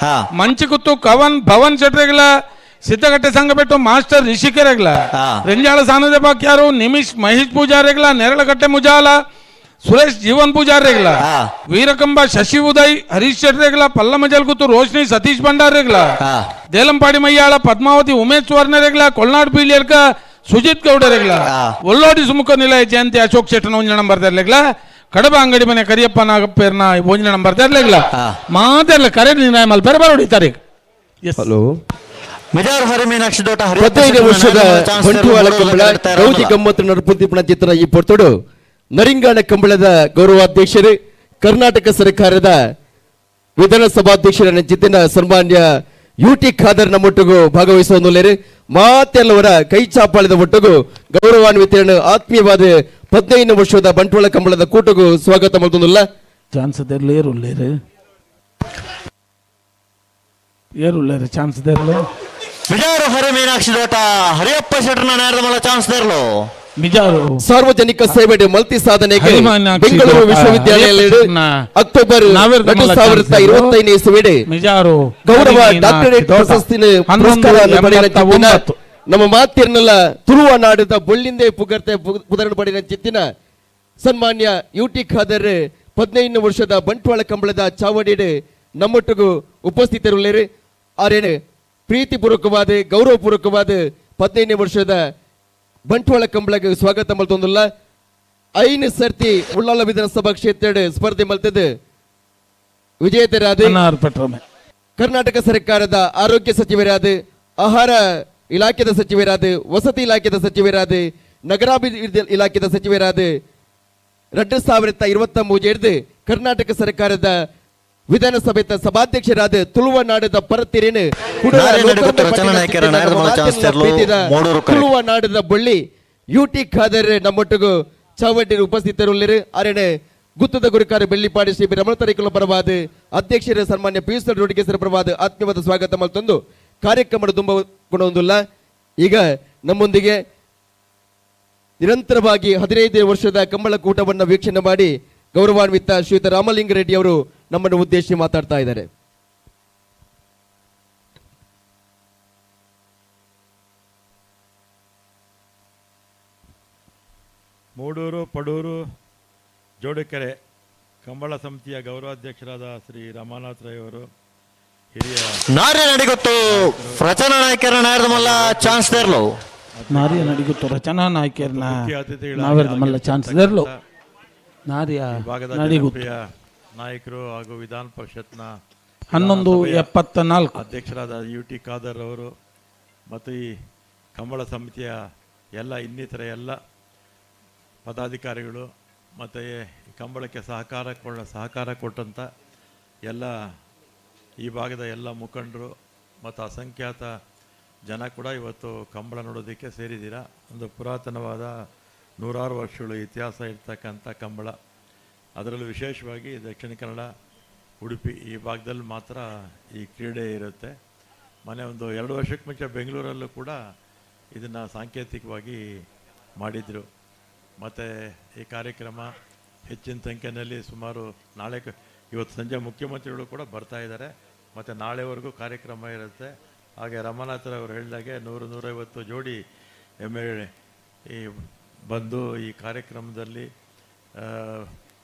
ಮಂಚಿಗುತ್ತು ಕವನ್ ಭವನ್ ಶೆಟ್ರೆಗ್ಲ ಸಿದ್ದಗಟ್ಟೆ ಸಂಘಬೆಟ್ಟು ಮಾಸ್ಟರ್ ರಿಷಿಕೆರೆಗ್ಲ ರೆಂಜಾಳ ಸಾನದ ಬಾಕ್ಯಾರು ನಿಮಿಷ್ ಮಹೇಶ್ ಪೂಜಾರಿಗಳ ನೆರಳಕಟ್ಟೆ ಮುಜಾಲ ಸುರೇಶ್ ಜೀವನ್ ಪೂಜಾರಿಗಳ ವೀರಕಂಬ ಶಶಿ ಉದಯ್ ಹರೀಶ್ ಶೆಟ್ರೆಗ್ಲ ಪಲ್ಲಮ ಜಲ್ಗುತ್ತು ರೋಶ್ನಿ ಸತೀಶ್ ಭಂಡಾರಿಗಳ ದೇಲಂಪಾಡಿ ಮಯ್ಯಾಳ ಪದ್ಮಾವತಿ ಉಮೇಶ್ ಸುವರ್ಣರೆಗ್ಲ ಕೊಲ್ನಾಡು ಪೀಳಿಯರ್ಕ ಸುಜಿತ್ ಗೌಡರೆಗ್ಲ ಒಳ್ಳೋಡಿ ಸುಮುಖ ನಿಲಯ ಜಯಂತಿ ಅಶೋಕ್ ಶೆಟ್ಟನ ಒಂಜಿ ನಂಬರ್ ದರ್ಲೆಗ್ಲ ಕಡಬ ಅಂಗಡಿ ಮನೆ ಕರಿಯಪ್ಪ ನಾಗಪ್ಪೇರ್ನ ಒಂಜಿ ನಂಬರ್ ದರ್ಲೆಗ್ಲ ಮಾತೆರ್ಲ ಕರೆ ನಿರ್ಣಯ ಮಲ್ಪೆರೆ ಬರೋಡಿ ತಾರೀಖ್. ಹಲೋ ಮಿಜಾರ್ ಹರಿ ಮೀನಾಕ್ಷಿ ದೋಟ 15 ವರ್ಷದ ಬಂಟ್ವಾಳ ಕಂಬಳ ಗೌಜಿ ಗಮ್ಮತ್ತು ನರಪುಂತಿಪುಣ ಚಿತ್ರ ಈ ಪೊರ್ತುಡು ನರಿಂಗಾಣ ಕಂಬಳದ ಗೌರವಾಧ್ಯಕ್ಷರು ಕರ್ನಾಟಕ ಸರ್ಕಾರದ ವಿಧಾನಸಭಾಧ್ಯಕ್ಷರ ಜಿತ್ತಿನ ಸನ್ಮಾನ್ಯ ಯು ಟಿ ಖಾದರ್ ನಮ್ಮೊಟ್ಟಿಗೂ ಭಾಗವಹಿಸುವ ಮಾತೆಲ್ಲವರ ಕೈ ಚಾಪಾಳಿದ ಒಟ್ಟಿಗೂ ಗೌರವಾನ್ವಿತರನ್ನು ಆತ್ಮೀಯವಾದ 15 ವರ್ಷದ ಬಂಟ್ವಾಳ ಕಂಬಳದ ಕೂಟಗೂ ಸ್ವಾಗತ ಮಾಡ್ತೊಂದಿಲ್ಲ. ಚಾನ್ಸ್ ಏರುಳ್ಳೇರು ಏರುಳ್ಳೇರು ಚಾನ್ಸ್ ದೇರ್ಲು ಮಿಜಾರು ಹರಿ ಮೀನಾಕ್ಷಿ ದೋಟ ಹರಿಯಪ್ಪ ಶೆಟ್ಟರ್ನ ನೇರದ ಮೂಲ ಚಾನ್ಸ್ ದೇರ್ಲು ಮಿಜಾರು ಸಾರ್ವಜನಿಕ ಸೇವೆ ಮಲ್ತಿ ಸಾಧನೆಗೆ ಬೆಂಗಳೂರು ವಿಶ್ವವಿದ್ಯಾಲಯ ಅಕ್ಟೋಬರ್ 2025 ಇಸ್ವಿಡೆ ಮಿಜಾರು ಗೌರವ ಡಾಕ್ಟರೇಟ್ ಪ್ರಶಸ್ತಿ ಪುರಸ್ಕಾರ ಪಡೆದ ನಮ್ಮ ಮಾತಿರ್ನೆಲ್ಲ ತುಳುವ ನಾಡದ ಬೊಳ್ಳಿಂದೆ ಪುಗರ್ತೆ ಪುದರಣ ಪಡೆದ ಚಿತ್ತಿನ ಸನ್ಮಾನ್ಯ ಯು ಟಿ ಖಾದರ್ 15 ವರ್ಷದ ಬಂಟ್ವಾಳ ಕಂಬಳದ ಚಾವಡಿಡೆ ನಮ್ಮೊಟ್ಟಿಗೂ ಉಪಸ್ಥಿತರುಳ್ಳೇರು. ಆರೇನು ಪ್ರೀತಿಪೂರ್ವಕವಾದ ಗೌರವಪೂರ್ವಕವಾದ 15 ವರ್ಷದ ಬಂಟ್ವಾಳ ಕಂಬಳಗೆ ಸ್ವಾಗತ ಮಲ್ತೊಂದುಲ್ಲ. 5 ಸರ್ತಿ ಉಳ್ಳಾಲ ವಿಧಾನಸಭಾ ಕ್ಷೇತ್ರ ಸ್ಪರ್ಧೆ ಮಲ್ತದ್ದು ವಿಜೇತರಾದ ಕರ್ನಾಟಕ ಸರ್ಕಾರದ ಆರೋಗ್ಯ ಸಚಿವರಾದ, ಆಹಾರ ಇಲಾಖೆದ ಸಚಿವರಾದ, ವಸತಿ ಇಲಾಖೆದ ಸಚಿವರಾದ, ನಗರಾಭಿವೃದ್ಧಿ ಇಲಾಖೆದ ಸಚಿವರಾದ 2023 ಕರ್ನಾಟಕ ಸರ್ಕಾರದ ವಿಧಾನಸಭೆ ಸಭಾಧ್ಯಕ್ಷರಾದ ತುಳುವ ನಾಡದ ಪರತಿರೇನು ತುಳುವ ನಾಡದ ಬಳ್ಳಿ ಯು ಟಿ ಖಾದರ್ ನಮ್ಮೊಟ್ಟಿಗೂ ಚಾವಡಿ ಉಪಸ್ಥಿತರುಳ್ಳರು. ಅರಣೆ ಗುತ್ತದ ಗುರುಕಾರ ಬೆಳ್ಳಿಪಾಡಿ ಶ್ರೀ ರಮಣ ತರೀಕುಲ ಪರವಾದ ಅಧ್ಯಕ್ಷರ ಸನ್ಮಾನ್ಯ ಪಿಯೂಷ್ ರೋಡಿಗೇಸರ ಪರವಾದ ಆತ್ಮೀಯವಾದ ಸ್ವಾಗತ ಮಲ್ತೊಂದು ಕಾರ್ಯಕ್ರಮ ತುಂಬ ಕೊಡೊಂದುಲ್ಲ. ಈಗ ನಮ್ಮೊಂದಿಗೆ ನಿರಂತರವಾಗಿ 15 ವರ್ಷದ ಕಂಬಳಕೂಟವನ್ನು ವೀಕ್ಷಣೆ ಮಾಡಿ ಗೌರವಾನ್ವಿತ ಶ್ರೀಯುತ ರಾಮಲಿಂಗ ರೆಡ್ಡಿ ಅವರು ನಮ್ಮನ್ನು ಉದ್ದೇಶಿಸಿ ಮಾತಾಡ್ತಾ ಇದ್ದಾರೆ. ಮೂಡೂರು ಪಡೂರು ಜೋಡುಕೆರೆ ಕಂಬಳ ಸಮಿತಿಯ ಗೌರವಾಧ್ಯಕ್ಷರಾದ ಶ್ರೀ ರಮಾನಾಥ್ ರೈ ಅವರು, ಹಿರಿಯ ನಾರ್ಯ ನಡಿಗೊತ್ತು ರಚನಾ ನಾಯಕರ ನಾಯರ್ದ ಚಾನ್ಸ್ ದೇರ್ಲು. ನಾರ್ಯ ನಡಿಗೊತ್ತು ರಚನಾ ನಾಯಕರನ್ನ ನಾವೆರ್ದ ಮಲ್ಲ ಚಾನ್ಸ್ ದೇರ್ಲು. ನಾರ್ಯ ನಡಿಗುತ್ತು ನಾಯಕರು ಹಾಗೂ ವಿಧಾನ ಪರಿಷತ್ನ 11:74 ಅಧ್ಯಕ್ಷರಾದ ಯು ಟಿ ಖಾದರ್ ಅವರು ಮತ್ತು ಈ ಕಂಬಳ ಸಮಿತಿಯ ಎಲ್ಲ ಇನ್ನಿತರ ಎಲ್ಲ ಪದಾಧಿಕಾರಿಗಳು ಮತ್ತು ಕಂಬಳಕ್ಕೆ ಸಹಕಾರ ಕೊಟ್ಟಂಥ ಎಲ್ಲ ಈ ಭಾಗದ ಎಲ್ಲ ಮುಖಂಡರು ಮತ್ತು ಅಸಂಖ್ಯಾತ ಜನ ಕೂಡ ಇವತ್ತು ಕಂಬಳ ನೋಡೋದಕ್ಕೆ ಸೇರಿದ್ದೀರಾ. ಒಂದು ಪುರಾತನವಾದ ನೂರಾರು ವರ್ಷಗಳು ಇತಿಹಾಸ ಇರ್ತಕ್ಕಂಥ ಕಂಬಳ, ಅದರಲ್ಲೂ ವಿಶೇಷವಾಗಿ ದಕ್ಷಿಣ ಕನ್ನಡ, ಉಡುಪಿ ಈ ಭಾಗದಲ್ಲಿ ಮಾತ್ರ ಈ ಕ್ರೀಡೆ ಇರುತ್ತೆ. ಮೊನ್ನೆ ಒಂದು 2 ವರ್ಷಕ್ಕೆ ಮುಂಚೆ ಬೆಂಗಳೂರಲ್ಲೂ ಕೂಡ ಇದನ್ನು ಸಾಂಕೇತಿಕವಾಗಿ ಮಾಡಿದರು. ಮತ್ತು ಈ ಕಾರ್ಯಕ್ರಮ ಹೆಚ್ಚಿನ ಸಂಖ್ಯೆಯಲ್ಲಿ ಸುಮಾರು ನಾಳೆ ಇವತ್ತು ಸಂಜೆ ಮುಖ್ಯಮಂತ್ರಿಗಳು ಕೂಡ ಬರ್ತಾ ಇದ್ದಾರೆ ಮತ್ತು ನಾಳೆವರೆಗೂ ಕಾರ್ಯಕ್ರಮ ಇರುತ್ತೆ. ಹಾಗೆ ರಮಾನಾಥರವರು ಹೇಳಿದಾಗೆ 100-150 ಜೋಡಿ ಎಮ್ ಎಲ್ ಈ ಬಂದು ಈ ಕಾರ್ಯಕ್ರಮದಲ್ಲಿ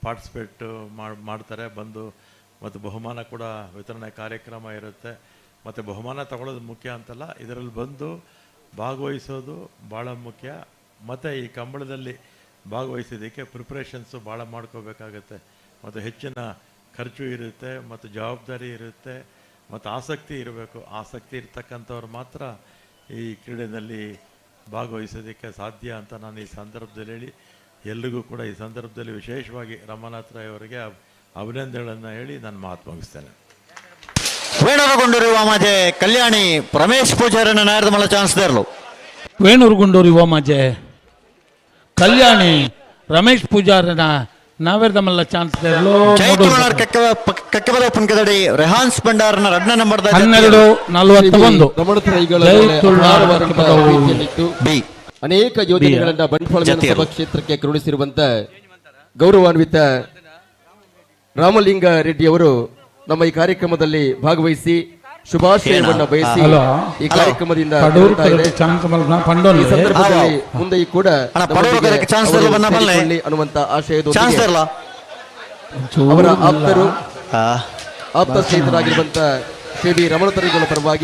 ಪಾರ್ಟಿಸಿಪೇಟ್ ಮಾಡ್ತಾರೆ ಬಂದು, ಮತ್ತು ಬಹುಮಾನ ಕೂಡ ವಿತರಣೆ ಕಾರ್ಯಕ್ರಮ ಇರುತ್ತೆ. ಮತ್ತು ಬಹುಮಾನ ತಗೊಳ್ಳೋದು ಮುಖ್ಯ ಅಂತಲ್ಲ, ಇದರಲ್ಲಿ ಬಂದು ಭಾಗವಹಿಸೋದು ಭಾಳ ಮುಖ್ಯ. ಮತ್ತು ಈ ಕಂಬಳದಲ್ಲಿ ಭಾಗವಹಿಸೋದಕ್ಕೆ ಪ್ರಿಪ್ರೇಷನ್ಸು ಭಾಳ ಮಾಡ್ಕೋಬೇಕಾಗತ್ತೆ ಮತ್ತು ಹೆಚ್ಚಿನ ಖರ್ಚು ಇರುತ್ತೆ ಮತ್ತು ಜವಾಬ್ದಾರಿ ಇರುತ್ತೆ ಮತ್ತು ಆಸಕ್ತಿ ಇರಬೇಕು. ಆಸಕ್ತಿ ಇರ್ತಕ್ಕಂಥವ್ರು ಮಾತ್ರ ಈ ಕ್ರೀಡೆಯಲ್ಲಿ ಭಾಗವಹಿಸೋದಕ್ಕೆ ಸಾಧ್ಯ ಅಂತ ನಾನು ಈ ಸಂದರ್ಭದಲ್ಲಿ ಹೇಳಿ ಎಲ್ರಿಗೂ ಕೂಡ ಈ ಸಂದರ್ಭದಲ್ಲಿ ವಿಶೇಷವಾಗಿ ರಮಾನಾಥ್ ರಾಯ್ ಅವರಿಗೆ ಅಭಿನಂದನೆಗಳನ್ನು ಹೇಳಿ ನಾನು ಮಾತು ಮುಗಿಸ್ತೇನೆ. ವೇಣೂರುಗೊಂಡೂರು ಮಾಜೆ ಕಲ್ಯಾಣಿ ರಮೇಶ್ ಪೂಜಾರನ ನಾಯರ್ದ ಮಲ್ಲ ಚಾನ್ಸ್ ದೇರ್ಲು. ವೇಣೂರುಗೊಂಡೂರು ಯುವ ಮಾಜೆ ಕಲ್ಯಾಣಿ ರಮೇಶ್ ಪೂಜಾರನ ನಾವೇರ್ದ ಮಲ್ಲ ಚಾನ್ಸ್ ದೇರ್ಲು. ಕಕ್ಕಬದ ಪುನ್ಕದಡಿ ರೆಹಾನ್ಸ್ ಭಂಡಾರನ ರಡ್ನ ನಂಬರ್ 12:41. ಅನೇಕ ಯೋಜನೆಗಳನ್ನು ಬಂಟ್ವಾಳ ವಿಧಾನಸಭಾ ಕ್ಷೇತ್ರಕ್ಕೆ ಕರುಣಿಸಿರುವಂತ ಗೌರವಾನ್ವಿತ ರಾಮಲಿಂಗ ರೆಡ್ಡಿ ಅವರು ನಮ್ಮ ಈ ಕಾರ್ಯಕ್ರಮದಲ್ಲಿ ಭಾಗವಹಿಸಿ ಶುಭಾಶಯವನ್ನು ಬಯಸಿ ಈ ಕಾರ್ಯಕ್ರಮದಿಂದ ಈ ಸಂದರ್ಭದಲ್ಲಿ ಮುಂದೆ ಕೂಡ ಅನ್ನುವಂತ ಆಶಯದೊಂದಿಗೆ ಅವರ ಆಪ್ತರು ಆಪ್ತ ಸ್ನೇಹಿತರಾಗಿರುವಂತಹ ಶ್ರೀ ಬಿ ರಮಣತರಿಗಳ ಪರವಾಗಿ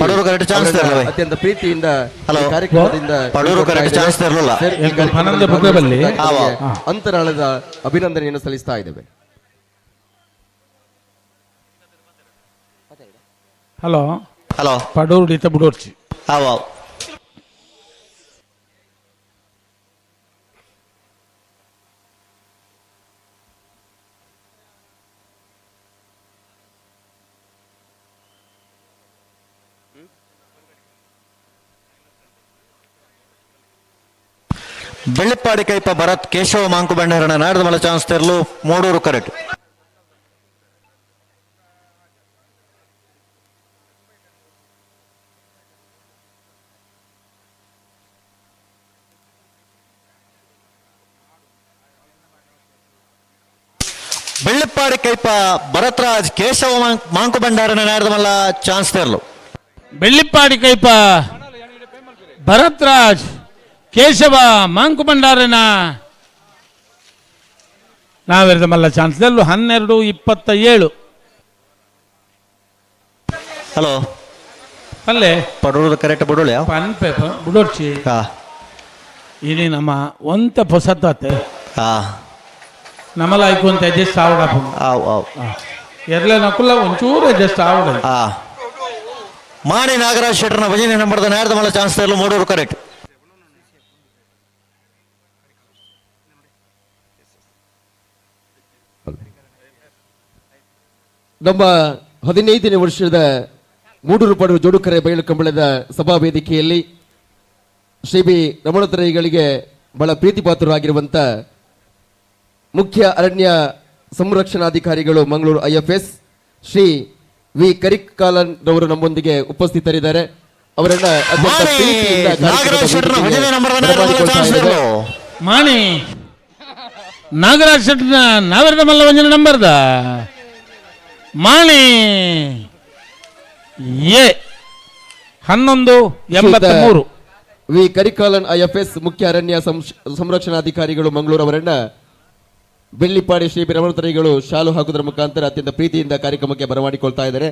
ಅತ್ಯಂತ ಪ್ರೀತಿಯಿಂದ ಕಾರ್ಯಕ್ರಮದಿಂದ ಅಂತರಾಳದ ಅಭಿನಂದನೆಯನ್ನು ಸಲ್ಲಿಸ್ತಾ ಇದ್ದೇವೆ. ಹಲೋ ಹಲೋ ಪಡೂರು ಡಿತ ಬುಡೋರ್ಚಿ. ಬೆಳ್ಳಿಪ್ಪಾಡಿ ಕೈಪ ಭರತ್ ಕೇಶವ ಮಾಂಕು ಬಂಡಾರನ ನಾಡ್ದ ಮಲ ಚಾನ್ಸ್ ತೆರಲು ಮೂಡೂರು ಕರೆಕ್ಟ್. ಬೆಳ್ಳಿಪ್ಪಾಡಿ ಕೈಪ ಭರತ್ರಾಜ್ ಕೇಶವ ಮಾಂಕು ಭಂಡಾರನ ನಾಡ್ದ ಮಲ್ಲ ಚಾನ್ಸ್ ತೆರಲು. ಬೆಳ್ಳಿಪ್ಪಾಡಿ ಕೈಪ ಭರತ್ರಾಜ್ ಕೇಶವ ಮಾಂಕು ಭಂಡಾರನ ನಾವೆರದ ಮಲ್ಲ ಚಾನ್ಸ್ ತೆರಲು. 12:27. ಹಲೋ ಅಲ್ಲೇ ಪಡೂರು ಕರೆಕ್ಟ್ ಬುಡೋಳಿ ಪನ್ಪೆ ಬುಡೋರ್ಚಿ. ಇಲ್ಲಿ ನಮ್ಮ ಒಂತ ಪೊಸತ್ತಾತೆ ನಮ್ಮಲ್ಲ ಐಕೊಂತ ಅಡ್ಜಸ್ಟ್ ಆವಡ. ಎರ್ಲೆ ನಕುಲ್ಲ ಒಂಚೂರು ಅಡ್ಜಸ್ಟ್ ಆವಡ. ಮಾಣಿ ನಾಗರಾಜ್ ಶೆಟ್ಟರ್ನ ಭಜನೆ ನಂಬರ್ದ ನೇರದ ಮಲ್ಲ ಚಾನ್ಸ್ ತೆರಲು ಮೂಡೂರು ಕರೆಕ್ಟ್. ನಮ್ಮ 15ನೇ ವರ್ಷದ ಮೂಡೂರು ಪಡೂರು ಜೋಡುಕರೆ ಬಯಲು ಕಂಬಳದ ಸಭಾ ವೇದಿಕೆಯಲ್ಲಿ ಶ್ರೀ ಬಿ ರಮಣತರೈಗಳಿಗೆ ಬಹಳ ಪ್ರೀತಿಪಾತ್ರರಾಗಿರುವಂತ ಮುಖ್ಯ ಅರಣ್ಯ ಸಂರಕ್ಷಣಾಧಿಕಾರಿಗಳು Mangaluru IFS Shri V Karikalan ರವರು ನಮ್ಮೊಂದಿಗೆ ಉಪಸ್ಥಿತರಿದ್ದಾರೆ. ಅವರನ್ನ ಅತ್ಯಂತ ಪ್ರೀತಿಯಿಂದ. ಮಾಣಿ ನಾಗರಾಜ್ ಶೆಟ್ಟಿನ ನಾವರದ ಮಲ್ಲ ಒಂಜಿನ ನಂಬರ್ದ ಮಾಣಿ ಎ 11:83. ವಿ ಕರಿಕಾಲನ್ ಐಎಫ್ಎಸ್ ಮುಖ್ಯ ಅರಣ್ಯ ಸಂರಕ್ಷಣಾಧಿಕಾರಿಗಳು ಮಂಗಳೂರು ಅವರನ್ನ ಬೆಳ್ಳಿಪಾಡಿ ಶ್ರೀ ರಮಣತರಿಗಳು ಶಾಲು ಹಾಕುವುದರ ಮುಖಾಂತರ ಅತ್ಯಂತ ಪ್ರೀತಿಯಿಂದ ಕಾರ್ಯಕ್ರಮಕ್ಕೆ ಬರಮಾಡಿಕೊಳ್ತಾ ಇದ್ದಾರೆ.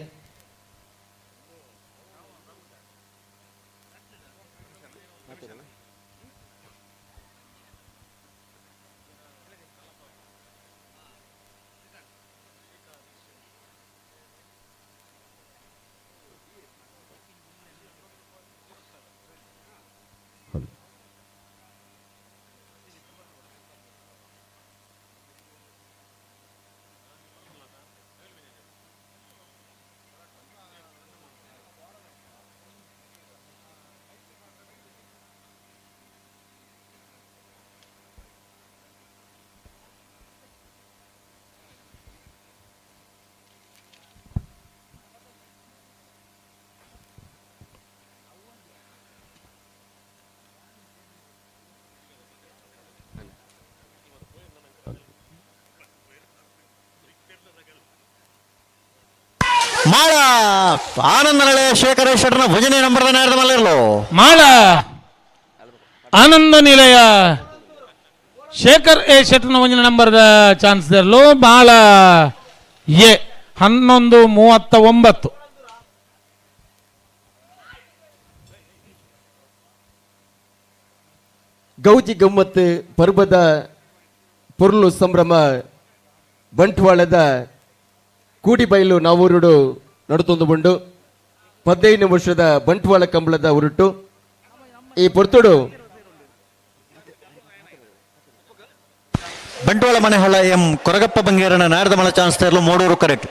ಮಾಳ ಆನಂದ ಶೇಖರ ಶೆಟ್ಟನ ಭಜನೆ ನಂಬರ್ದ ನೇರದ ಮಲ್ಲಿರ್ಲು. ಮಾಳ ಆನಂದ ನಿಲಯ ಶೇಖರ್ ಎ ಶೆಟ್ಟನ ಒಂಜಿನ ನಂಬರ್ದ ಚಾನ್ಸ್ ಇರಲು. ಮಾಳ ಎ 11:39. ಗೌಜಿ ಗಮ್ಮತ್ತು ಪರ್ಬದ ಪೊರ್ಲು ಸಂಭ್ರಮ ಬಂಟ್ವಾಳದ ಕೂಡಿಬೈಲು ನಾವೂರುಡು ನಡುತೊಂದು ಬಂಡು 15 ವರ್ಷದ ಬಂಟ್ವಾಳ ಕಂಬಳದ ಉರುಟು ಈ ಪೊರ್ತುಡು ಬಂಟ್ವಾಳ ಮನೆಹೊಳ ಎಂ ಕೊರಗಪ್ಪ ಬಂಗೇರನ ನಾಡದ ಮಳ ಚಾನ್ಸ್ ತರಲು ಮೂಡೂರು ಕರೆಕ್ಟ್.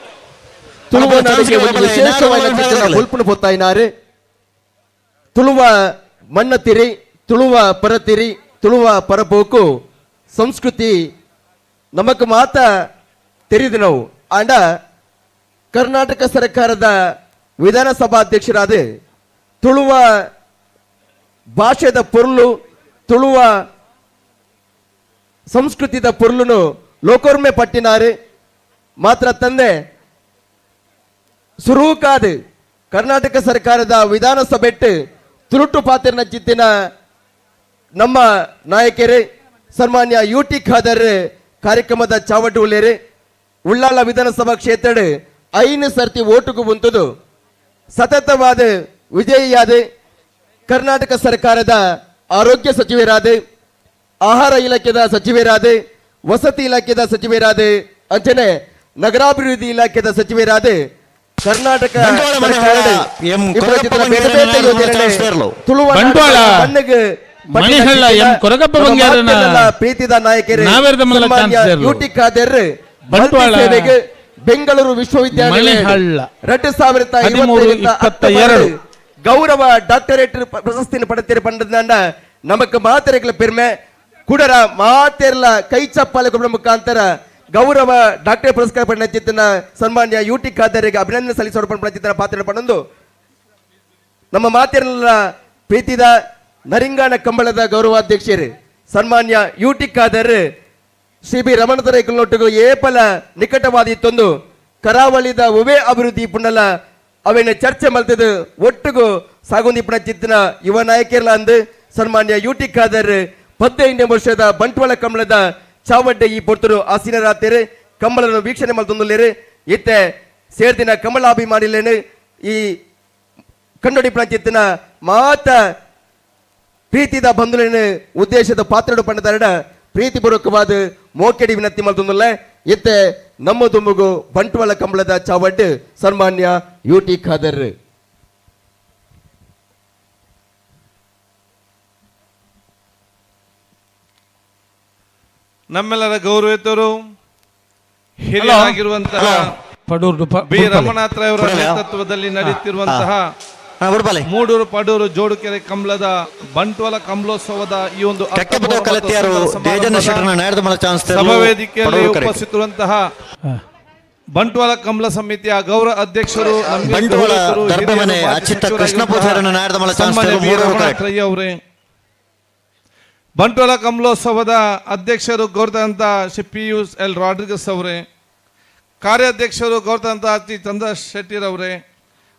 ತುಳುವ ನಾಡಿಗೆ ಒಂದು ವಿಶೇಷವಾದ ಚಿತ್ರಣ ಪೊತ್ತಾಯಿನಾರು. ತುಳುವ ಮಣ್ಣತಿರಿ, ತುಳುವ ಪರತಿರಿ, ತುಳುವ ಪರಪೋಕು ಸಂಸ್ಕೃತಿ ನಮಕ್ ಮಾತ ತೆರಿದು ನಾವು ಆಂಡ ಕರ್ನಾಟಕ ಸರ್ಕಾರದ ವಿಧಾನಸಭಾಧ್ಯಕ್ಷರಾದ ತುಳುವ ಭಾಷೆದ ಪೊರ್ಲು, ತುಳುವ ಸಂಸ್ಕೃತಿದ ಪೊರ್ಲುನು ಲೋಕೋರ್ಮೆ ಪಟ್ಟಿನಾರು. ಮಾತ್ರ ತಂದೆ ಸುರೂಕಾದ ಕರ್ನಾಟಕ ಸರ್ಕಾರದ ವಿಧಾನಸಭೆಟ್ಟು ತುರುಟು ಪಾತ್ರನ ಚಿತ್ತಿನ ನಮ್ಮ ನಾಯಕರೇ ಸನ್ಮಾನ್ಯ ಯು ಟಿ ಖಾದರ್ ಕಾರ್ಯಕ್ರಮದ ಚಾವಟು ಉಳ್ಳೇರು. ಉಳ್ಳಾಲ ವಿಧಾನಸಭಾ ಕ್ಷೇತ್ರ 5 ಸರ್ತಿ ಓಟುಗೂ ಬಂತದು ಸತತವಾದ ವಿಜಯಿಯಾದ ಕರ್ನಾಟಕ ಸರ್ಕಾರದ ಆರೋಗ್ಯ ಸಚಿವರಾದ, ಆಹಾರ ಇಲಾಖೆದ ಸಚಿವರಾದ, ವಸತಿ ಇಲಾಖೆದ ಸಚಿವರಾದ, ಅಂಚನೆ ನಗರಾಭಿವೃದ್ಧಿ ಇಲಾಖೆದ ಸಚಿವರಾದ ಕರ್ನಾಟಕ ಪ್ರೀತಿದ ನಾಯಕರು ಯು ಟಿ ಖಾದರ್ ಸೇವೆಗೆ ಬೆಂಗಳೂರು ವಿಶ್ವವಿದ್ಯಾನಿಲಯ 2022 ಗೌರವ ಡಾಕ್ಟರೇಟ್ ಪ್ರಶಸ್ತಿಯನ್ನು ಪಡೆದಿರ ಪಂಡದ ನಮಕ್ ಮಾತೆರೆಗಳ ಪೆರ್ಮೆ ಕುಡರ ಮಾತೆರ್ಲ ಕೈ ಚಪ್ಪಾಳೆ ಕೊಡುವ ಮುಖಾಂತರ ಗೌರವ ಡಾಕ್ಟರೇಟ್ ಪುರಸ್ಕಾರ ಪಡೆದ ಸನ್ಮಾನ್ಯ ಯು ಟಿ ಖಾದರಿಗೆ ಅಭಿನಂದನೆ ಸಲ್ಲಿಸುವ ಪಡೆದ ಪಾತ್ರ ಪಡೆದು ನಮ್ಮ ಮಾತೆರ್ಲ ಪ್ರೀತಿದ ನರಿಂಗಾಣ ಕಂಬಳದ ಗೌರವಾಧ್ಯಕ್ಷರು ಸನ್ಮಾನ್ಯ U T Khader Shri B ರಮಣತರೇಕಲ್ನೊಟ್ಟಿಗೂ ಏಪಲ ನಿಕಟವಾದಿತ್ತೊಂದು ಕರಾವಳಿದ ಉವೆ ಅಭಿವೃದ್ಧಿ ಪುಂಡಲ ಅವೇನ ಚರ್ಚೆ ಮಲ್ತದು ಒಟ್ಟಿಗೂ ಸಾಗುಂದಿ ಪುಣ ಚಿತ್ತಿನ ಯುವ ನಾಯಕರ್ಲ ಅಂದು ಸನ್ಮಾನ್ಯ ಯು ಟಿ ಖಾದರ್ 15 ವರ್ಷದ ಬಂಟ್ವಾಳ ಕಂಬಳದ ಚಾವಡ್ಡೆ ಈ ಪೊರ್ತರು ಆಸೀನರಾತೇರು ಕಂಬಳನ್ನು ವೀಕ್ಷಣೆ ಮಲ್ತೊಂದುಲ್ಲೇರು. ಇತ್ತೆ ಸೇರ್ದಿನ ಕಮಲಾಭಿಮಾನಿಲೇನು ಈ ಕನ್ನಡಿ ಪುಣಚಿತ್ತಿನ ಮಾತ ಪ್ರೀತಿದ ಬಂಧುಲೇನು ಉದ್ದೇಶದ ಪಾತ್ರಡು ಪಂಡದರಡ ಪ್ರೀತಿಪೂರ್ವಕವಾದ ಮೋಕೆಡಿ ವಿನಂತಿ ಮಲ್ತೊಂದುಲ್ಲ. ಇತ್ತೆ ನಮ್ಮ ದುಂಬುಗು ಬಂಟ್ವಾಳ ಕಂಬಳದ ಚಾವಡ್ಡು ಸನ್ಮಾನ್ಯ ಯು ಟಿ ಖಾದರ್. ನಮ್ಮೆಲ್ಲರ ಗೌರವಿತರು ಹಿರಿಯರಾಗಿರುವಂತಹ ಬಿ ರಮಣಾತ್ರಯವರ ನೇತೃತ್ವದಲ್ಲಿ ನಡೆಯುತ್ತಿರುವಂತಹ ಮೂಡೂರು ಪಡೂರು ಜೋಡುಕೆರೆ ಕಂಬಳದ ಬಂಟ್ವಾಳ ಕಂಬಳೋತ್ಸವದ ಈ ಒಂದು ಸಭಾವೇದಿಕೆಯಲ್ಲಿ ಉಪಸ್ಥಿತರುವಂತಹ ಬಂಟ್ವಾಳ ಕಂಬಳ ಸಮಿತಿಯ ಗೌರವ ಅಧ್ಯಕ್ಷರು ಅವರೇ, ಬಂಟ್ವಾಳ ಕಮಲೋತ್ಸವದ ಅಧ್ಯಕ್ಷರು ಗೌರವಾಂತ ಶ್ರೀ ಪಿಯೂಷ್ ಎಲ್ ರಾಡ್ರಿಗಸ್ ಅವರೇ, ಕಾರ್ಯಾಧ್ಯಕ್ಷರು ಗೌರವಾಂತ ಟಿ ಚಂದ್ರ ಶೆಟ್ಟಿರವರೇ,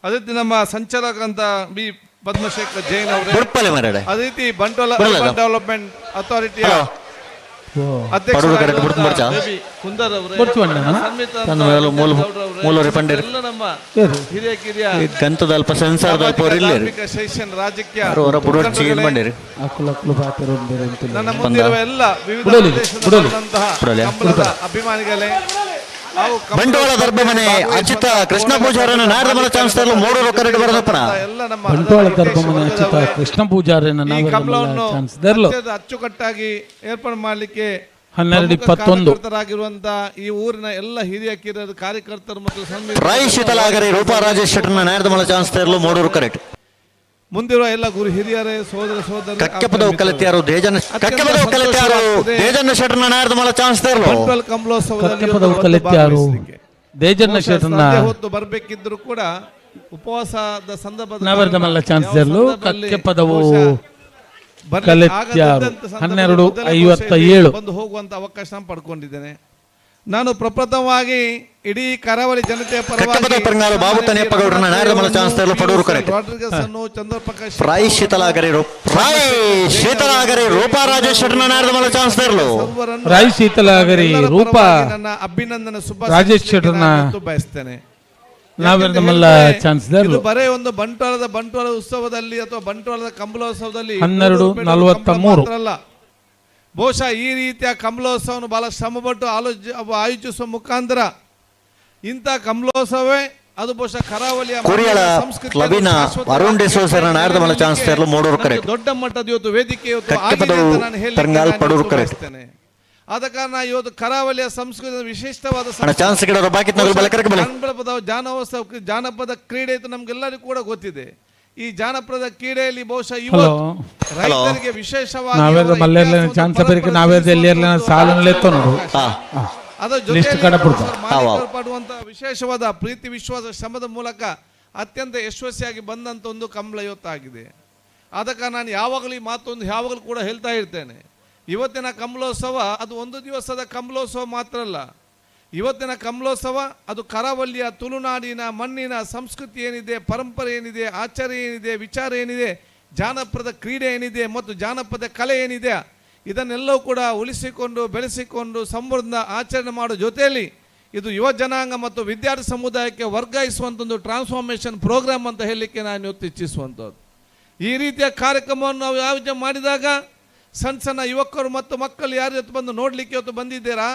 ಅದೇ ರೀತಿ ನಮ್ಮ ಸಂಚಾಲಕರಂತ ಬಿ ಪದ್ಮಶೇಖರ್ ಜೈನ್ ಅವರೇ, ಅದೇ ರೀತಿ ಬಂಟ್ವಾಳ ಅರ್ಬನ್ ಡೆವಲಪ್ಮೆಂಟ್ ಅಥಾರಿಟಿಯ ಕುಂದರ್ ಅವರೇ, ಎಲ್ಲ ನಮ್ಮ ಹಿರಿಯ ಕಿರಿಯ ಗಂತದ ಅಲ್ಪ ಸೆನ್ಸಾರ್ ಅಲ್ಪ ಶೈಕ್ಷಣ ರಾಜಕೀಯ ನನ್ನ ಮುಂದಿರುವ ಎಲ್ಲ ವಿವಿಧ ಪ್ರದೇಶದ ಅಭಿಮಾನಿಗಳೇ, ಬಂಟ್ವಾಳ ದರ್ಬಮನೆ ಅಚ್ಯುತ ಕೃಷ್ಣ ಪೂಜಾರನ ನಾರದಮಲ ಚಾನ್ಸ್ ತರಲು ಮೂರು ಕರೆಡು ಬರದಪ್ಪನ. ಬಂಟ್ವಾಳ ದರ್ಬಮನೆ ಅಚ್ಯುತ ಕೃಷ್ಣ ಪೂಜಾರನ ಚಾನ್ಸ್ ತರಲು ಅಚ್ಚುಕಟ್ಟಾಗಿ ಏರ್ಪಾಡು ಮಾಡಲಿಕ್ಕೆ 12:21 ಆಗಿರುವಂತಹ ಈ ಊರಿನ ಎಲ್ಲ ಹಿರಿಯ ಕಿರಿಯರು ಕಾರ್ಯಕರ್ತರು ಮತ್ತು ರಾಯ್ ಶೀತಲಾಗರಿ ರೂಪಾ ರಾಜೇಶ್ ಶೆಟ್ಟರ್ನ ನಾರದಮಲ ಚಾನ್ಸ್ ತರಲು ಮೂರು ಕರೆಕ್ಟ್. ಮುಂದಿರುವ ಎಲ್ಲ ಗುರು ಹಿರಿಯರೇ, ಸೋದರ ಸೋದರ, ಕಕ್ಕೆಪದವು ಕಲಿತ್ಯಾರು ದೇಜನ, ಕಕ್ಕೆಪದವು ಕಲಿತ್ಯಾರು ದೇಜನ್ನ ಶೆಟ್ಟರ್ನ ನಾರದಮಲ ಚಾನ್ಸ್ ತರಲು. ಬಂಟ್ವಾಳ ಕಮಲೋತ್ಸವದಲ್ಲಿ ಕಕ್ಕೆಪದವು ಕಲಿತ್ಯಾರು ದೇಜನ್ನ ಶೆಟ್ಟರ್ನ ಹೊತ್ತು ಬರಬೇಕಿದ್ರು ಕೂಡ ಉಪವಾಸದ ಸಂದರ್ಭದಲ್ಲಿ ನಾವರ್ದಮಲ್ಲ ಚಾನ್ಸ್ ತರಲು ಕಕ್ಕೆಪದವು ಕಲಿತ್ಯಾರು 12:57 ಬಂದು ಹೋಗುವಂತ ಅವಕಾಶ ಪಡ್ಕೊಂಡಿದ್ದೇನೆ. ನಾನು ಪ್ರಪ್ರಥಮವಾಗಿ ಇಡೀ ಕರಾವಳಿ ಜನತೆಯ ಪರವಾಗಿ ಬಾಬು ತನೇಪ್ಪಗೌಡರನ್ನ ನಾರದಮಲ ಚಾನ್ಸ್ ತರಲು ಪಡೂರು ಕರೆಕ್ಟ್. ರಾಡ್ರಿಗಸ್ ಅನ್ನು, ಚಂದ್ರಪ್ರಕಾಶ್ ರಾಯ್ ಶೀತಲಾಗರಿ ರಾಯ್ ಶೀತಲಾಗರಿ ರೂಪಾ ರಾಜೇಶ್ ಶೆಟ್ಟರ್ನ ನಾರದಮಲ ಚಾನ್ಸ್ ತರಲು. ರಾಯ್ ಶೀತಲಾಗರಿ ರೂಪಾ ನನ್ನ ಅಭಿನಂದನೆ ಶುಭ ರಾಜೇಶ್ ಶೆಟ್ಟರ್ನ ಬಯಸ್ತೇನೆ. ನಾವೆಲ್ಲ ಚಾನ್ಸ್ ಇದು ಬರೇ ಒಂದು ಬಂಟ್ವಾಳದ ಉತ್ಸವದಲ್ಲಿ ಅಥವಾ ಬಂಟ್ವಾಳದ ಕಂಬಳೋತ್ಸವದಲ್ಲಿ 12:43 ಅಲ್ಲ, ಬಹುಶಃ ಈ ರೀತಿಯ ಕಮಲೋತ್ಸವವನ್ನು ಬಹಳ ಶ್ರಮಪಟ್ಟು ಆಯೋಜಿಸುವ ಮುಖಾಂತರ ಇಂಥ ಕಮಲೋತ್ಸವವೇ ಅದು ಬಹುಶಃ ಕರಾವಳಿಯ ದೊಡ್ಡ ಮಟ್ಟದ ಇವತ್ತು ವೇದಿಕೆ ಇವತ್ತು ನಾನು ಹೇಳಿ. ಆದ ಕಾರಣ ಇವತ್ತು ಕರಾವಳಿಯ ಸಂಸ್ಕೃತಿ ವಿಶಿಷ್ಟವಾದ ಜಾನಪದ ಕ್ರೀಡೆ ಇದು ನಮ್ಗೆಲ್ಲರಿಗೂ ಕೂಡ ಗೊತ್ತಿದೆ. ಈ ಜಾನಪದ ಕ್ರೀಡೆಯಲ್ಲಿ ಬಹುಶಃ ಇವತ್ತು ರೈತರಿಗೆ ವಿಶೇಷವಾಗಿ ಅದರ ಜೊತೆಯಲ್ಲಿ ಪಡುವಂತಹ ವಿಶೇಷವಾದ ಪ್ರೀತಿ ವಿಶ್ವಾಸ ಶ್ರಮದ ಮೂಲಕ ಅತ್ಯಂತ ಯಶಸ್ವಿಯಾಗಿ ಬಂದಂತ ಒಂದು ಕಂಬಳ ಇವತ್ತಾಗಿದೆ. ಆದ ಕಾರಣ ನಾನು ಯಾವಾಗಲೂ ಈ ಮಾತೊಂದು ಯಾವಾಗಲೂ ಕೂಡ ಹೇಳ್ತಾ ಇರ್ತೇನೆ, ಇವತ್ತಿನ ಕಂಬಳೋತ್ಸವ ಅದು ಒಂದು ದಿವಸದ ಕಂಬಳೋತ್ಸವ ಮಾತ್ರ ಅಲ್ಲ. ಇವತ್ತಿನ ಕಂಬಳೋತ್ಸವ ಅದು ಕರಾವಳಿಯ ತುಳುನಾಡಿನ ಮಣ್ಣಿನ ಸಂಸ್ಕೃತಿ ಏನಿದೆ, ಪರಂಪರೆ ಏನಿದೆ, ಆಚಾರ ಏನಿದೆ, ವಿಚಾರ ಏನಿದೆ, ಜಾನಪದ ಕ್ರೀಡೆ ಏನಿದೆ ಮತ್ತು ಜಾನಪದ ಕಲೆ ಏನಿದೆ, ಇದನ್ನೆಲ್ಲವೂ ಕೂಡ ಉಳಿಸಿಕೊಂಡು ಬೆಳೆಸಿಕೊಂಡು ಸಮೃದ್ಧ ಆಚರಣೆ ಮಾಡೋ ಜೊತೆಯಲ್ಲಿ ಇದು ಯುವ ಜನಾಂಗ ಮತ್ತು ವಿದ್ಯಾರ್ಥಿ ಸಮುದಾಯಕ್ಕೆ ವರ್ಗಾಯಿಸುವಂಥ ಒಂದು ಟ್ರಾನ್ಸ್ಫಾರ್ಮೇಷನ್ ಪ್ರೋಗ್ರಾಮ್ ಅಂತ ಹೇಳಲಿಕ್ಕೆ ನಾನು ಇವತ್ತು ಇಚ್ಛಿಸುವಂಥದ್ದು. ಈ ರೀತಿಯ ಕಾರ್ಯಕ್ರಮವನ್ನು ನಾವು ಆಯೋಜನೆ ಮಾಡಿದಾಗ ಸಣ್ಣ ಸಣ್ಣ ಯುವಕರು ಮತ್ತು ಮಕ್ಕಳು ಯಾರು ಇವತ್ತು ಬಂದು ನೋಡಲಿಕ್ಕೆ ಇವತ್ತು ಬಂದಿದ್ದೀರಾ,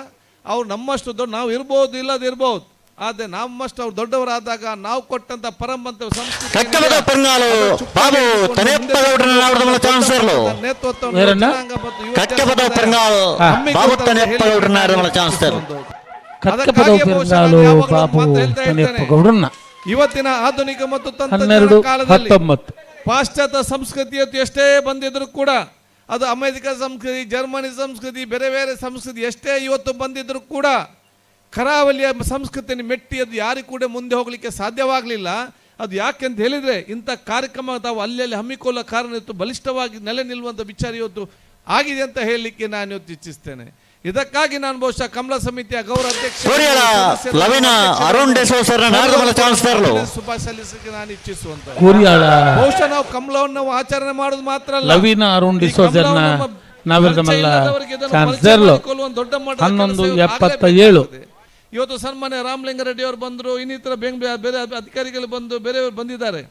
ಅವ್ರು ನಮ್ಮಷ್ಟು ದೊಡ್ಡ ನಾವು ಇರ್ಬೋದು, ಇಲ್ಲದಿರ್ಬೋದು, ಆದರೆ ನಮ್ಮಷ್ಟು ಅವ್ರು ದೊಡ್ಡವರಾದಾಗ ನಾವು ಕೊಟ್ಟಂತ ಪರಂಪರೆ ಸಂಸ್ಕೃತಿ ಇವತ್ತಿನ ಆಧುನಿಕ ಮತ್ತು ತಂತ್ರಜ್ಞಾನ ಕಾಲದಲ್ಲಿ ಪಾಶ್ಚಾತ್ಯ ಸಂಸ್ಕೃತಿ ಎಷ್ಟೇ ಬಂದಿದ್ರು ಕೂಡ, ಅದು ಅಮೆರಿಕ ಸಂಸ್ಕೃತಿ, ಜರ್ಮನಿ ಸಂಸ್ಕೃತಿ, ಬೇರೆ ಬೇರೆ ಸಂಸ್ಕೃತಿ ಎಷ್ಟೇ ಇವತ್ತು ಬಂದಿದ್ದರೂ ಕೂಡ ಕರಾವಳಿಯ ಸಂಸ್ಕೃತಿಯನ್ನು ಮೆಟ್ಟಿ ಅದು ಯಾರಿಗೂ ಕೂಡ ಮುಂದೆ ಹೋಗಲಿಕ್ಕೆ ಸಾಧ್ಯವಾಗಲಿಲ್ಲ. ಅದು ಯಾಕೆ ಅಂತ ಹೇಳಿದರೆ ಇಂಥ ಕಾರ್ಯಕ್ರಮ ತಾವು ಅಲ್ಲಲ್ಲಿ ಹಮ್ಮಿಕೊಳ್ಳೋ ಕಾರಣ ಇವತ್ತು ಬಲಿಷ್ಠವಾಗಿ ನೆಲೆ ನಿಲ್ಲುವಂಥ ವಿಚಾರ ಇವತ್ತು ಆಗಿದೆ ಅಂತ ಹೇಳಲಿಕ್ಕೆ ನಾನು ಇವತ್ತು ಇಚ್ಛಿಸ್ತೇನೆ. ಇದಕ್ಕಾಗಿ ನಾನು ಬಹುಶಃ ಕಮಲ ಸಮಿತಿಯ ಗೌರವ ಅಧ್ಯಕ್ಷ ಶುಭ ಸಲ್ಲಿಸಲಿಕ್ಕೆ ನಾನು ಇಚ್ಛಿಸುವಂತ ಬಹುಶಃ ನಾವು ಕಮಲವನ್ನು ಆಚರಣೆ ಮಾಡೋದು ಮಾತ್ರ ಅಲ್ಲ, ದೊಡ್ಡ ಮಟ್ಟದ 11:77 ಇವತ್ತು ಸನ್ಮಾನ್ಯ ರಾಮಲಿಂಗಾರೆಡ್ಡಿ ಅವರು ಬಂದರು, ಇನ್ನಿತರ ಬೇರೆ ಅಧಿಕಾರಿಗಳು ಬಂದು ಬೇರೆಯವರು ಬಂದಿದ್ದಾರೆ.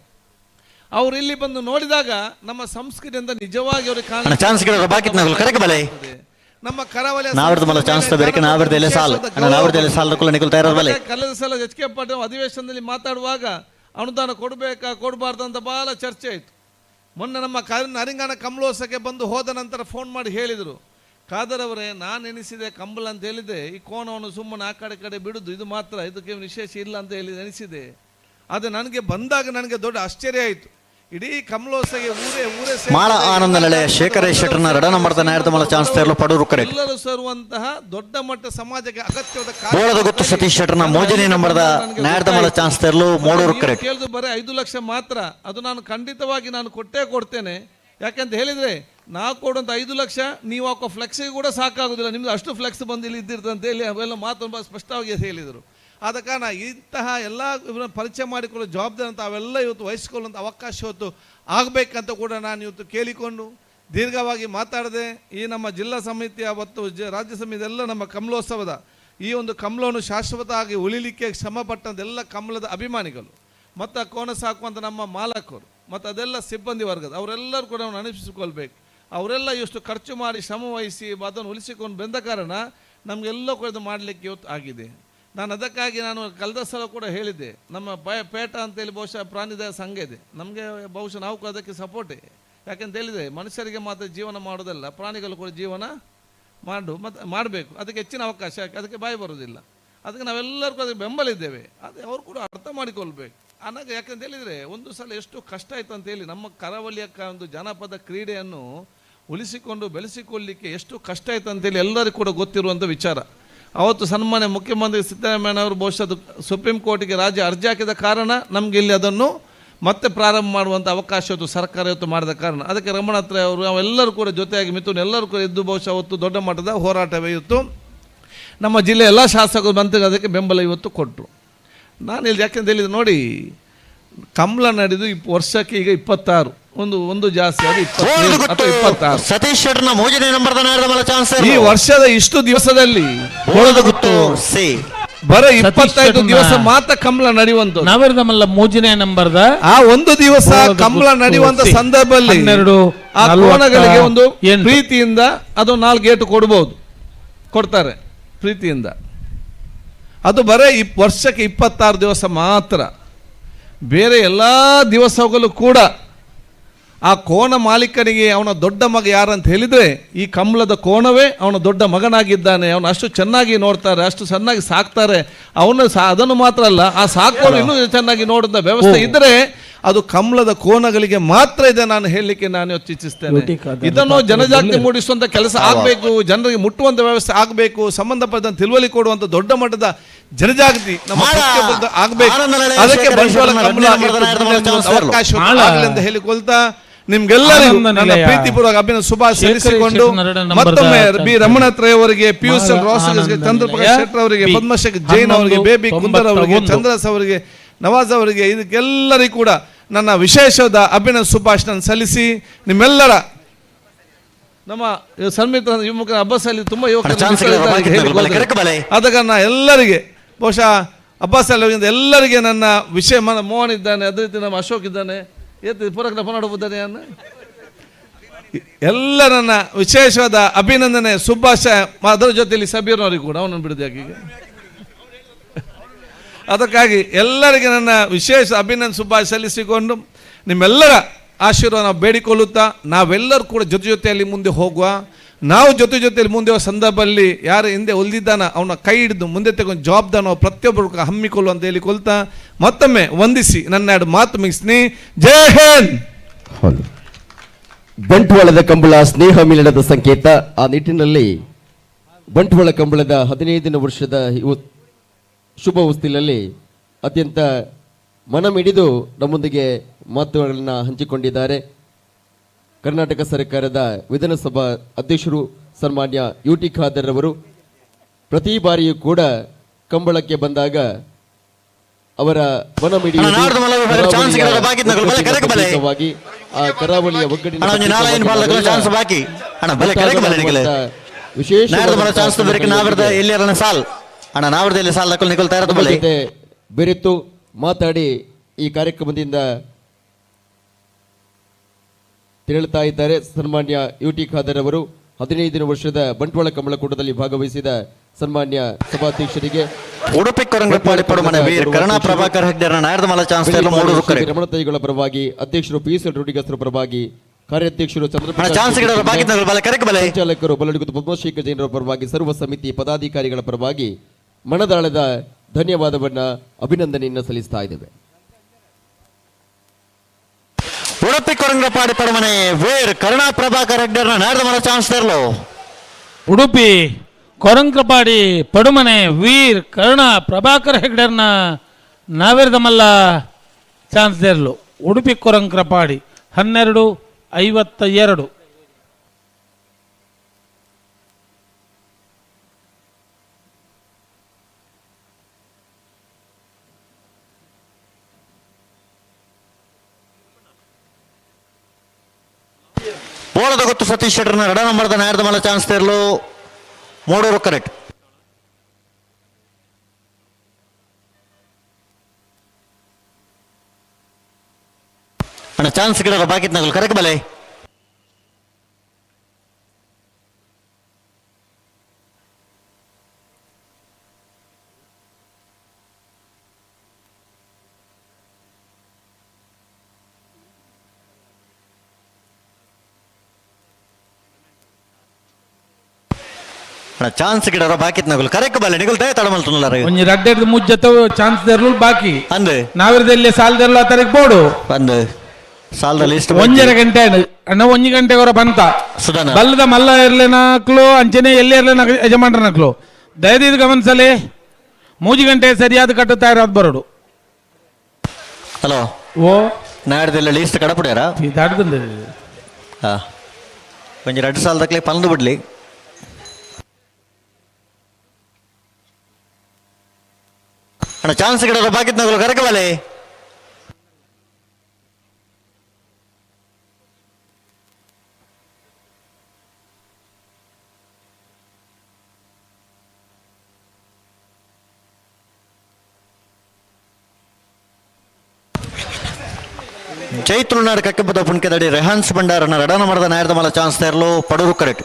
ಅವರು ಇಲ್ಲಿ ಬಂದು ನೋಡಿದಾಗ ನಮ್ಮ ಸಂಸ್ಕೃತಿ ಅಂತ ನಿಜವಾಗಿ ಅವ್ರಿಗೆ ನಮ್ಮ ಕರಾವಳಿಯ ಕಳೆದ ಸಲ ಎಚ್ ಕೆ ಪಾಟೀಲ್ ಅಧಿವೇಶನದಲ್ಲಿ ಮಾತಾಡುವಾಗ ಅನುದಾನ ಕೊಡಬೇಕಾ ಕೊಡಬಾರ್ದು ಅಂತ ಬಹಳ ಚರ್ಚೆ ಆಯಿತು. ಮೊನ್ನೆ ನಮ್ಮ ನರಿಂಗಾನ ಕಮಲೋತ್ಸವಕ್ಕೆ ಬಂದು ಹೋದ ನಂತರ ಫೋನ್ ಮಾಡಿ ಹೇಳಿದರು, ಖಾದರ್ ಅವರೇ ನಾನು ಎನಿಸಿದೆ ಕಂಬಳ ಅಂತ ಹೇಳಿದೆ, ಈ ಕೋಣವನ್ನು ಸುಮ್ಮನೆ ಆ ಕಡೆ ಕಡೆ ಬಿಡುದು ಇದು ಮಾತ್ರ, ಇದಕ್ಕೆ ವಿಶೇಷ ಇಲ್ಲ ಅಂತ ಹೇಳಿ ಎನಿಸಿದೆ. ಆದರೆ ನನಗೆ ಬಂದಾಗ ನನಗೆ ದೊಡ್ಡ ಆಶ್ಚರ್ಯ ಆಯಿತು. ಇಡೀ ಕಮಲೋತ್ಸವಕ್ಕೆ ಊರೇ ಊರೇ ಮಾಳ ಆನಂದ ನೆಲೆಯ ಶೇಖರ ಶೆಟ್ಟರ್ನ ರಡ ನಂಬರ್ದ ನಾಯರ್ದ ಚಾನ್ಸ್ ತೇರಲು ಪಡೂರು ಕರೆಕ್ಟ್. ಎಲ್ಲರೂ ಸೇರುವಂತಹ ದೊಡ್ಡ ಮಟ್ಟ ಸಮಾಜಕ್ಕೆ ಅಗತ್ಯವಾದ ಬೋಳದ ಗುತ್ತು ಸತೀಶ್ ಶೆಟ್ಟರ್ನ ಮೋಜಿನಿ ನಂಬರ್ದ ನಾಯರ್ದ ಚಾನ್ಸ್ ತೇರಲು ಮೋಡೂರು ಕರೆಕ್ಟ್. ಕೇಳಿದು ಬರೀ 5 ಲಕ್ಷ ಮಾತ್ರ, ಅದು ನಾನು ಖಂಡಿತವಾಗಿ ನಾನು ಕೊಟ್ಟೇ ಕೊಡ್ತೇನೆ. ಯಾಕೆಂತ ಹೇಳಿದ್ರೆ ನಾವು ಕೊಡುವಂಥ 5 ಲಕ್ಷ ನೀವು ಹಾಕೋ ಫ್ಲೆಕ್ಸಿಗೆ ಕೂಡ ಸಾಕಾಗೋದಿಲ್ಲ, ನಿಮ್ಮದು ಅಷ್ಟು ಫ್ಲೆಕ್ಸ್ ಬಂದು ಇಲ್ಲಿ ಇದ್ದಿರ್ತಂತ ಹೇಳಿ ಅವೆಲ್ಲ ಮಾತು ಸ್ಪಷ್ಟವಾಗಿ ಹೇಳಿದರು. ಆದ ಕಾರಣ ಇಂತಹ ಎಲ್ಲ ಇವರನ್ನು ಪರಿಚಯ ಮಾಡಿಕೊಳ್ಳೋ ಜವಾಬ್ದಾರಿ ಅಂತ ಅವೆಲ್ಲ ಇವತ್ತು ವಹಿಸಿಕೊಳ್ಳುವಂಥ ಅವಕಾಶ ಇವತ್ತು ಆಗಬೇಕಂತ ಕೂಡ ನಾನು ಇವತ್ತು ಕೇಳಿಕೊಂಡು ದೀರ್ಘವಾಗಿ ಮಾತಾಡದೆ ಈ ನಮ್ಮ ಜಿಲ್ಲಾ ಸಮಿತಿಯ ಮತ್ತು ರಾಜ್ಯ ಸಮಿತಿ ಎಲ್ಲ ನಮ್ಮ ಕಮಲೋತ್ಸವದ ಈ ಒಂದು ಕಮಲವನ್ನು ಶಾಶ್ವತವಾಗಿ ಉಳಿಲಿಕ್ಕೆ ಶ್ರಮಪಟ್ಟಂಥ ಎಲ್ಲ ಕಮಲದ ಅಭಿಮಾನಿಗಳು ಮತ್ತು ಆ ಕೋಣ ಸಾಕುವಂಥ ನಮ್ಮ ಮಾಲಕರು ಮತ್ತು ಅದೆಲ್ಲ ಸಿಬ್ಬಂದಿ ವರ್ಗದ ಅವರೆಲ್ಲರೂ ಕೂಡ ನಾವು ನೆನಪಿಸಿಕೊಳ್ಬೇಕು. ಅವರೆಲ್ಲ ಎಷ್ಟು ಖರ್ಚು ಮಾಡಿ ಶ್ರಮ ವಹಿಸಿ ಅದನ್ನು ಉಳಿಸಿಕೊಂಡು ಬಂದ ಕಾರಣ ನಮಗೆಲ್ಲ ಕೂಡ ಇದು ಮಾಡಲಿಕ್ಕೆ ಇವತ್ತು ಆಗಿದೆ. ನಾನು ಅದಕ್ಕಾಗಿ ನಾನು ಕಳೆದ ಸಲ ಕೂಡ ಹೇಳಿದ್ದೆ, ನಮ್ಮ ಪೇಟ ಅಂತೇಳಿ ಬಹುಶಃ ಪ್ರಾಣಿದಯ ಸಂಘ ಇದೆ ನಮಗೆ, ಬಹುಶಃ ನಾವು ಕೂಡ ಅದಕ್ಕೆ ಸಪೋರ್ಟೇ. ಯಾಕೆಂತ ಹೇಳಿದರೆ ಮನುಷ್ಯರಿಗೆ ಮಾತ್ರ ಜೀವನ ಮಾಡೋದಲ್ಲ, ಪ್ರಾಣಿಗಳು ಕೂಡ ಜೀವನ ಮಾಡು ಮತ್ತು ಮಾಡಬೇಕು, ಅದಕ್ಕೆ ಹೆಚ್ಚಿನ ಅವಕಾಶ, ಅದಕ್ಕೆ ಬಾಯಿ ಬರೋದಿಲ್ಲ. ಅದಕ್ಕೆ ನಾವೆಲ್ಲರೂ ಕೂಡ ಅದಕ್ಕೆ ಬೆಂಬಲ ಇದ್ದೇವೆ, ಅದೇ ಅವರು ಕೂಡ ಅರ್ಥ ಮಾಡಿಕೊಳ್ಬೇಕು. ಅನಾಗ ಯಾಕಂತ ಹೇಳಿದರೆ ಒಂದು ಸಲ ಎಷ್ಟು ಕಷ್ಟ ಆಯಿತು ಅಂತೇಳಿ ನಮ್ಮ ಕರಾವಳಿಯ ಒಂದು ಜಾನಪದ ಕ್ರೀಡೆಯನ್ನು ಉಳಿಸಿಕೊಂಡು ಬೆಳೆಸಿಕೊಳ್ಳಲಿಕ್ಕೆ ಎಷ್ಟು ಕಷ್ಟ ಆಯಿತು ಅಂತೇಳಿ ಎಲ್ಲರಿಗೂ ಕೂಡ ಗೊತ್ತಿರುವಂಥ ವಿಚಾರ. ಅವತ್ತು ಸನ್ಮಾನ್ಯ ಮುಖ್ಯಮಂತ್ರಿ ಸಿದ್ದರಾಮಯ್ಯನವರು ಬಹುಶಃ ಅದು ಸುಪ್ರೀಂ ಕೋರ್ಟಿಗೆ ರಾಜ್ಯ ಅರ್ಜಿ ಹಾಕಿದ ಕಾರಣ ನಮಗೆ ಇಲ್ಲಿ ಅದನ್ನು ಮತ್ತೆ ಪ್ರಾರಂಭ ಮಾಡುವಂಥ ಅವಕಾಶ ಇವತ್ತು ಸರ್ಕಾರ ಇವತ್ತು ಮಾಡಿದ ಕಾರಣ ಅದಕ್ಕೆ ರಮಣಾತ್ರ ಅವರು ಅವೆಲ್ಲರೂ ಕೂಡ ಜೊತೆಯಾಗಿ ಮಿಥುನ್ ಎಲ್ಲರೂ ಕೂಡ ಇದ್ದು ಬಹುಶಃ ಅವತ್ತು ದೊಡ್ಡ ಮಟ್ಟದ ಹೋರಾಟವೇ ಇತ್ತು. ನಮ್ಮ ಜಿಲ್ಲೆ ಎಲ್ಲ ಶಾಸಕರು ಮಂತ್ರಿಗಳು ಅದಕ್ಕೆ ಬೆಂಬಲ ಇವತ್ತು ಕೊಟ್ಟರು. ನಾನು ಇಲ್ಲಿ ಯಾಕೆಂತ ಹೇಳಿದೆ ನೋಡಿ, ಕಮಲ ನಡೆದು ವರ್ಷಕ್ಕೆ ಈಗ 26, ಒಂದು ಒಂದು ಜಾಸ್ತಿ ಅದು 27 ಅಥವಾ 26. ಸತೀಶ್ ಶೆಟ್ಟರ್ನ ಮೂರನೇ ನಂಬರ್ ಈ ವರ್ಷದ ಇಷ್ಟು ದಿವಸದಲ್ಲಿ ಬರ 25 ದಿವಸ ಮಾತ್ರ ಕಮಲ ನಡೆಯುವಂತ ನವರದಮಲ್ಲ ಮೂರನೇ ನಂಬರ್ದ ಆ ಒಂದು ದಿವಸ ಕಮಲ ನಡೆಯುವಂತ ಸಂದರ್ಭದಲ್ಲಿ ಆ ಕೋಣಗಳಿಗೆ ಒಂದು ಪ್ರೀತಿಯಿಂದ ಅದು 4 ಗೇಟು ಕೊಡಬಹುದು, ಕೊಡ್ತಾರೆ ಪ್ರೀತಿಯಿಂದ. ಅದು ಬರೇ ವರ್ಷಕ್ಕೆ 26 ದಿವಸ ಮಾತ್ರ. ಬೇರೆ ಎಲ್ಲ ದಿವಸಗಳು ಕೂಡ ಆ ಕೋಣ ಮಾಲೀಕನಿಗೆ ಅವನ ದೊಡ್ಡ ಮಗ ಯಾರಂತ ಹೇಳಿದರೆ ಈ ಕಮಲದ ಕೋಣವೇ ಅವನ ದೊಡ್ಡ ಮಗನಾಗಿದ್ದಾನೆ. ಅವನು ಅಷ್ಟು ಚೆನ್ನಾಗಿ ನೋಡ್ತಾರೆ, ಅಷ್ಟು ಚೆನ್ನಾಗಿ ಸಾಕ್ತಾರೆ ಅವನು. ಅದನ್ನು ಮಾತ್ರ ಅಲ್ಲ, ಆ ಸಾಕೋರು ಇನ್ನೂ ಚೆನ್ನಾಗಿ ನೋಡುವಂಥ ವ್ಯವಸ್ಥೆ ಇದ್ದರೆ ಅದು ಕಮಲದ ಕೋಣಗಳಿಗೆ ಮಾತ್ರ ಇದೆ ನಾನು ಹೇಳಲಿಕ್ಕೆ ನಾನು ಇಚ್ಛಿಸ್ತೇನೆ. ಇದನ್ನು ಜನಜಾಗೃತಿ ಮೂಡಿಸುವಂಥ ಕೆಲಸ ಆಗಬೇಕು, ಜನರಿಗೆ ಮುಟ್ಟುವಂಥ ವ್ಯವಸ್ಥೆ ಆಗಬೇಕು, ಸಂಬಂಧಪಟ್ಟ ತಿಳುವಳಿಕೆ ಕೊಡುವಂಥ ದೊಡ್ಡ ಮಟ್ಟದ ಜನಜಾಗೃತಿ ನಮ್ಮ ಆಗಬೇಕು. ಅದಕ್ಕೆ ಬಂಡವಾಳ ಕಮಲ ಅವಕಾಶ ಆಗಲಿ ಅಂತ ಹೇಳಿಕೊಳ್ತಾ ನಿಮ್ಗೆಲ್ಲರಿಗೂ ನನ್ನ ಪ್ರೀತಿಪೂರ್ವಕ ಅಭಿನಂದನೆ ಶುಭಾಶಯ ಸಲ್ಲಿಸಿಕೊಂಡು ಮತ್ತೊಮ್ಮೆ ಬಿ ರಮಣಾತ್ರಯ ಅವರಿಗೆ, ಪಿಯೂಷ್ ಚಂದ್ರಪ್ರಕಾಶ್ ಶೆಟ್ಟರ್ ಅವರಿಗೆ, ಪದ್ಮಶೇಖರ್ ಜೈನ್ ಅವರಿಗೆ, ಬೇಬಿ ಕುಂದರ್ ಅವರಿಗೆ, ಚಂದ್ರಸ್ ಅವರಿಗೆ, ನವಾಜ್ ಅವರಿಗೆ, ಇದಕ್ಕೆಲ್ಲರಿಗೂ ಕೂಡ ನನ್ನ ವಿಶೇಷವಾದ ಅಭಿನಂದನೆ ಶುಭಾಶಯ ಸಲ್ಲಿಸಿ ನಿಮ್ಮೆಲ್ಲರ ನಮ್ಮ ಸನ್ಮಿತ್ರ ಯುವಕ ಅಬ್ಬಾಸ್ ಅಲ್ಲಿ ತುಂಬಾ ಯುವಕರು, ಆದ ಕಾರಣ ಎಲ್ಲರಿಗೆ ಬಹುಶಃ ಅಬ್ಬಾಸ್ ಅಲ್ಲಿ ಎಲ್ಲರಿಗೆ ನನ್ನ ವಿಷಯ ಮೋಹನ್ ಇದ್ದಾನೆ, ಅದೇ ರೀತಿ ನಮ್ಮ ಅಶೋಕ್ ಇದ್ದಾನೆ, ಪೂರಕ ಪೊನ್ನಾಡುವುದಾನೆ, ಎಲ್ಲ ನನ್ನ ವಿಶೇಷವಾದ ಅಭಿನಂದನೆ ಶುಭಾಶಯ. ಅದರ ಜೊತೆಯಲ್ಲಿ ಸಬೀರ್ನವರಿಗೆ ಕೂಡ, ಅವನನ್ನು ಬಿಡದೆ ಈಗ. ಅದಕ್ಕಾಗಿ ಎಲ್ಲರಿಗೆ ನನ್ನ ವಿಶೇಷ ಅಭಿನಂದನೆ ಶುಭಾಶಯ ಸಲ್ಲಿಸಿಕೊಂಡು ನಿಮ್ಮೆಲ್ಲರ ಆಶೀರ್ವಾದ ನಾವು ಬೇಡಿಕೊಳ್ಳುತ್ತಾ ನಾವೆಲ್ಲರೂ ಕೂಡ ಜೊತೆ ಜೊತೆಯಲ್ಲಿ ಮುಂದೆ ಹೋಗುವ. ನಾವು ಜೊತೆ ಜೊತೆಯಲ್ಲಿ ಮುಂದೆ ಹೋಗುವ ಸಂದರ್ಭದಲ್ಲಿ ಯಾರು ಹಿಂದೆ ಒಲ್ದಿದ್ದಾನ ಅವನ ಕೈ ಹಿಡಿದು ಮುಂದೆ ತಗೊಂಡು ಜವಾಬ್ದಾರಿ ನಾವು ಪ್ರತಿಯೊಬ್ಬರು ಹಮ್ಮಿಕೊಳ್ಳುವ ಅಂತ ಹೇಳಿಕೊಳ್ತಾ ಮತ್ತೊಮ್ಮೆ ವಂದಿಸಿ ನನ್ನ ಎರಡು ಮಾತು ಮುಗಿಸ್ನಿ. ಜೈ ಹಿಂದ್. ಬಂಟ್ವಾಳದ ಕಂಬಳ ಸ್ನೇಹ ಮಿಲನದ ಸಂಕೇತ. ಆ ನಿಟ್ಟಿನಲ್ಲಿ ಬಂಟ್ವಾಳ ಕಂಬಳದ 15ನೇ ವರ್ಷದ ಶುಭ ಹೊಸ್ತಿಲಲ್ಲಿ ಅತ್ಯಂತ ಮನಮಿಡಿದು ನಮ್ಮೊಂದಿಗೆ ಮಾತುಗಳನ್ನು ಹಂಚಿಕೊಂಡಿದ್ದಾರೆ ಕರ್ನಾಟಕ ಸರ್ಕಾರದ ವಿಧಾನಸಭಾ ಅಧ್ಯಕ್ಷರು ಸನ್ಮಾನ್ಯ ಯು ಟಿ ಖಾದರ್ ಅವರು. ಪ್ರತಿ ಬಾರಿಯೂ ಕೂಡ ಕಂಬಳಕ್ಕೆ ಬಂದಾಗ ಅವರ ಮನಮಿಡಿಯುವುದು ಆ ಕರಾವಳಿಯ ಒಗ್ಗಟ್ಟಿನ ವಿಶೇಷ ಬೆರೆತು ಮಾತಾಡಿ ಈ ಕಾರ್ಯಕ್ರಮದಿಂದ ತೆರಳುತ್ತಾ ಇದ್ದಾರೆ ಸನ್ಮಾನ್ಯ ಯು ಟಿ ಖಾದರ್ ಅವರು. 15 ವರ್ಷದ ಬಂಟ್ವಾಳ ಕಮಲಕೂಟದಲ್ಲಿ ಭಾಗವಹಿಸಿದ ಸನ್ಮಾನ್ಯ ಸಭಾಧ್ಯಕ್ಷರಿಗೆ ಉಡುಪಿ ರಮಣತಾಯಿಗಳ ಪರವಾಗಿ, ಅಧ್ಯಕ್ಷರು ಪಿ ಎಸ್ ರೂಡಿಗಸ್ರ ಪರವಾಗಿ, ಕಾರ್ಯಾಧ್ಯಕ್ಷರು ಚಂದ್ರಪ್ರಕಾಶ್, ಸಂಚಾಲಕರು ಬಲ್ಲಡಿಗುತ್ತು ಪದ್ಮಶೇಖರ್ ಜೈನರ ಪರವಾಗಿ, ಸರ್ವ ಸಮಿತಿ ಪದಾಧಿಕಾರಿಗಳ ಪರವಾಗಿ ಮನದಾಳದ ಧನ್ಯವಾದವನ್ನ ಅಭಿನಂದನೆಯನ್ನು ಸಲ್ಲಿಸ್ತಾ ಇದ್ದೇವೆ. ಉಡುಪಿ ಕೊರಂಗಪಾಡಿ ಪಡಮನೆ ವೀರ್ ಕರುಣಾ ಪ್ರಭಾಕರ್ ಹೆಗ್ಡೆರ್ನ ನಾಡ್ದ ಮಲ ಚಾನ್ಸ್ ತರಲು. ಉಡುಪಿ ಕೊರಂಗ್ರಪಾಡಿ ಪಡುಮನೆ ವೀರ್ ಕರುಣಾ ಪ್ರಭಾಕರ್ ಹೆಗ್ಡೆರ್ನ ನಾವೇರ್ದ ಮಲ್ಲ ಚಾನ್ಸ್ ದೇರ್ಲು. ಉಡುಪಿ ಕೊರಂಗ್ರಪಾಡಿ 12:52. ಬೋಳದ ಗೊತ್ತು ಸತೀಶ್ ಶೆಟ್ಟರ್ನ ರಡ ನಂಬರ್ದ ನಾಯರ್ದ ಮಲ್ಲ ಚಾನ್ಸ್ ತೇರ್ಲು ಮೂಡೂರು ಕರೆಕ್ಟ್. ಅಣ್ಣ ಚಾನ್ಸ್ ಗಿಡದ ಬಾಕಿತ್ ನಗಲು ಕರೆಕ್ಟ್ ಬಲೆ. ಚಾನ್ಸ್ ಗಿಡರ ಬಾಕಿ ನಗಲು ಕರೆಕ್ಟ್ ಬಲೆ ನಿಗಲ್ ದಯ ತಡಮಲ್ತುನಲ್ಲ. ಒಂಜಿ ರಡ್ಡೆರ್ದು ಮುಜ್ಜತ ಚಾನ್ಸ್ ದೆರ್ಲು ಬಾಕಿ ಅಂದ್ ನಾವಿರದಲ್ಲಿ ಸಾಲದೆರ್ಲು ಆತರಿಗೆ ಬೋಡು ಬಂದು ಸಾಲದ ಲಿಸ್ಟ್ ಒಂಜರ ಗಂಟೆ ಅಣ್ಣ ಒಂಜಿ ಗಂಟೆ ಅವರ ಬಂತ ಸುಧಾನ ಬಲ್ಲದ ಮಲ್ಲ ಇರ್ಲೇನಕ್ಲು ಅಂಚನೆ ಎಲ್ಲಿ ಇರ್ಲೇನ ಯಜಮಾನ್ರನಕ್ಲು ದಯದೀದು ಗಮನಿಸಲಿ 3 ಗಂಟೆ ಸರಿಯಾದ ಕಟ್ಟುತ್ತಾ ಇರೋದು ಬರೋಡು. ಹಲೋ ಓ ನಾಡ್ದೆಲ್ಲ ಲಿಸ್ಟ್ ಕಡಪುಡ್ಯಾರ ದಾಡ್ದಂದ ಹಾ ಒಂಜಿ 2 ಸಾಲದಕ್ಲೆ ಪಂದು ಬಿಡ್ಲಿ. ಅಣ್ಣ ಚಾನ್ಸ್ ಗಿಡದ ಬಾಕಿತ್ ನಗಲು ಕರೆಕ್ ಬಲೆ. ಜೈತುಳುನಾಡು ಕಕ್ಕೆಪದ ಪುಣ್ಕೆದಡಿ ರೆಹಾನ್ಸ್ ಭಂಡಾರನ ರಡನ ಮರದ ನಾಯರ್ದ ಮಲ ಚಾನ್ಸ್ ತೇರ್ಲು ಪಡೂರು ಕರೆಕ್ಟ್.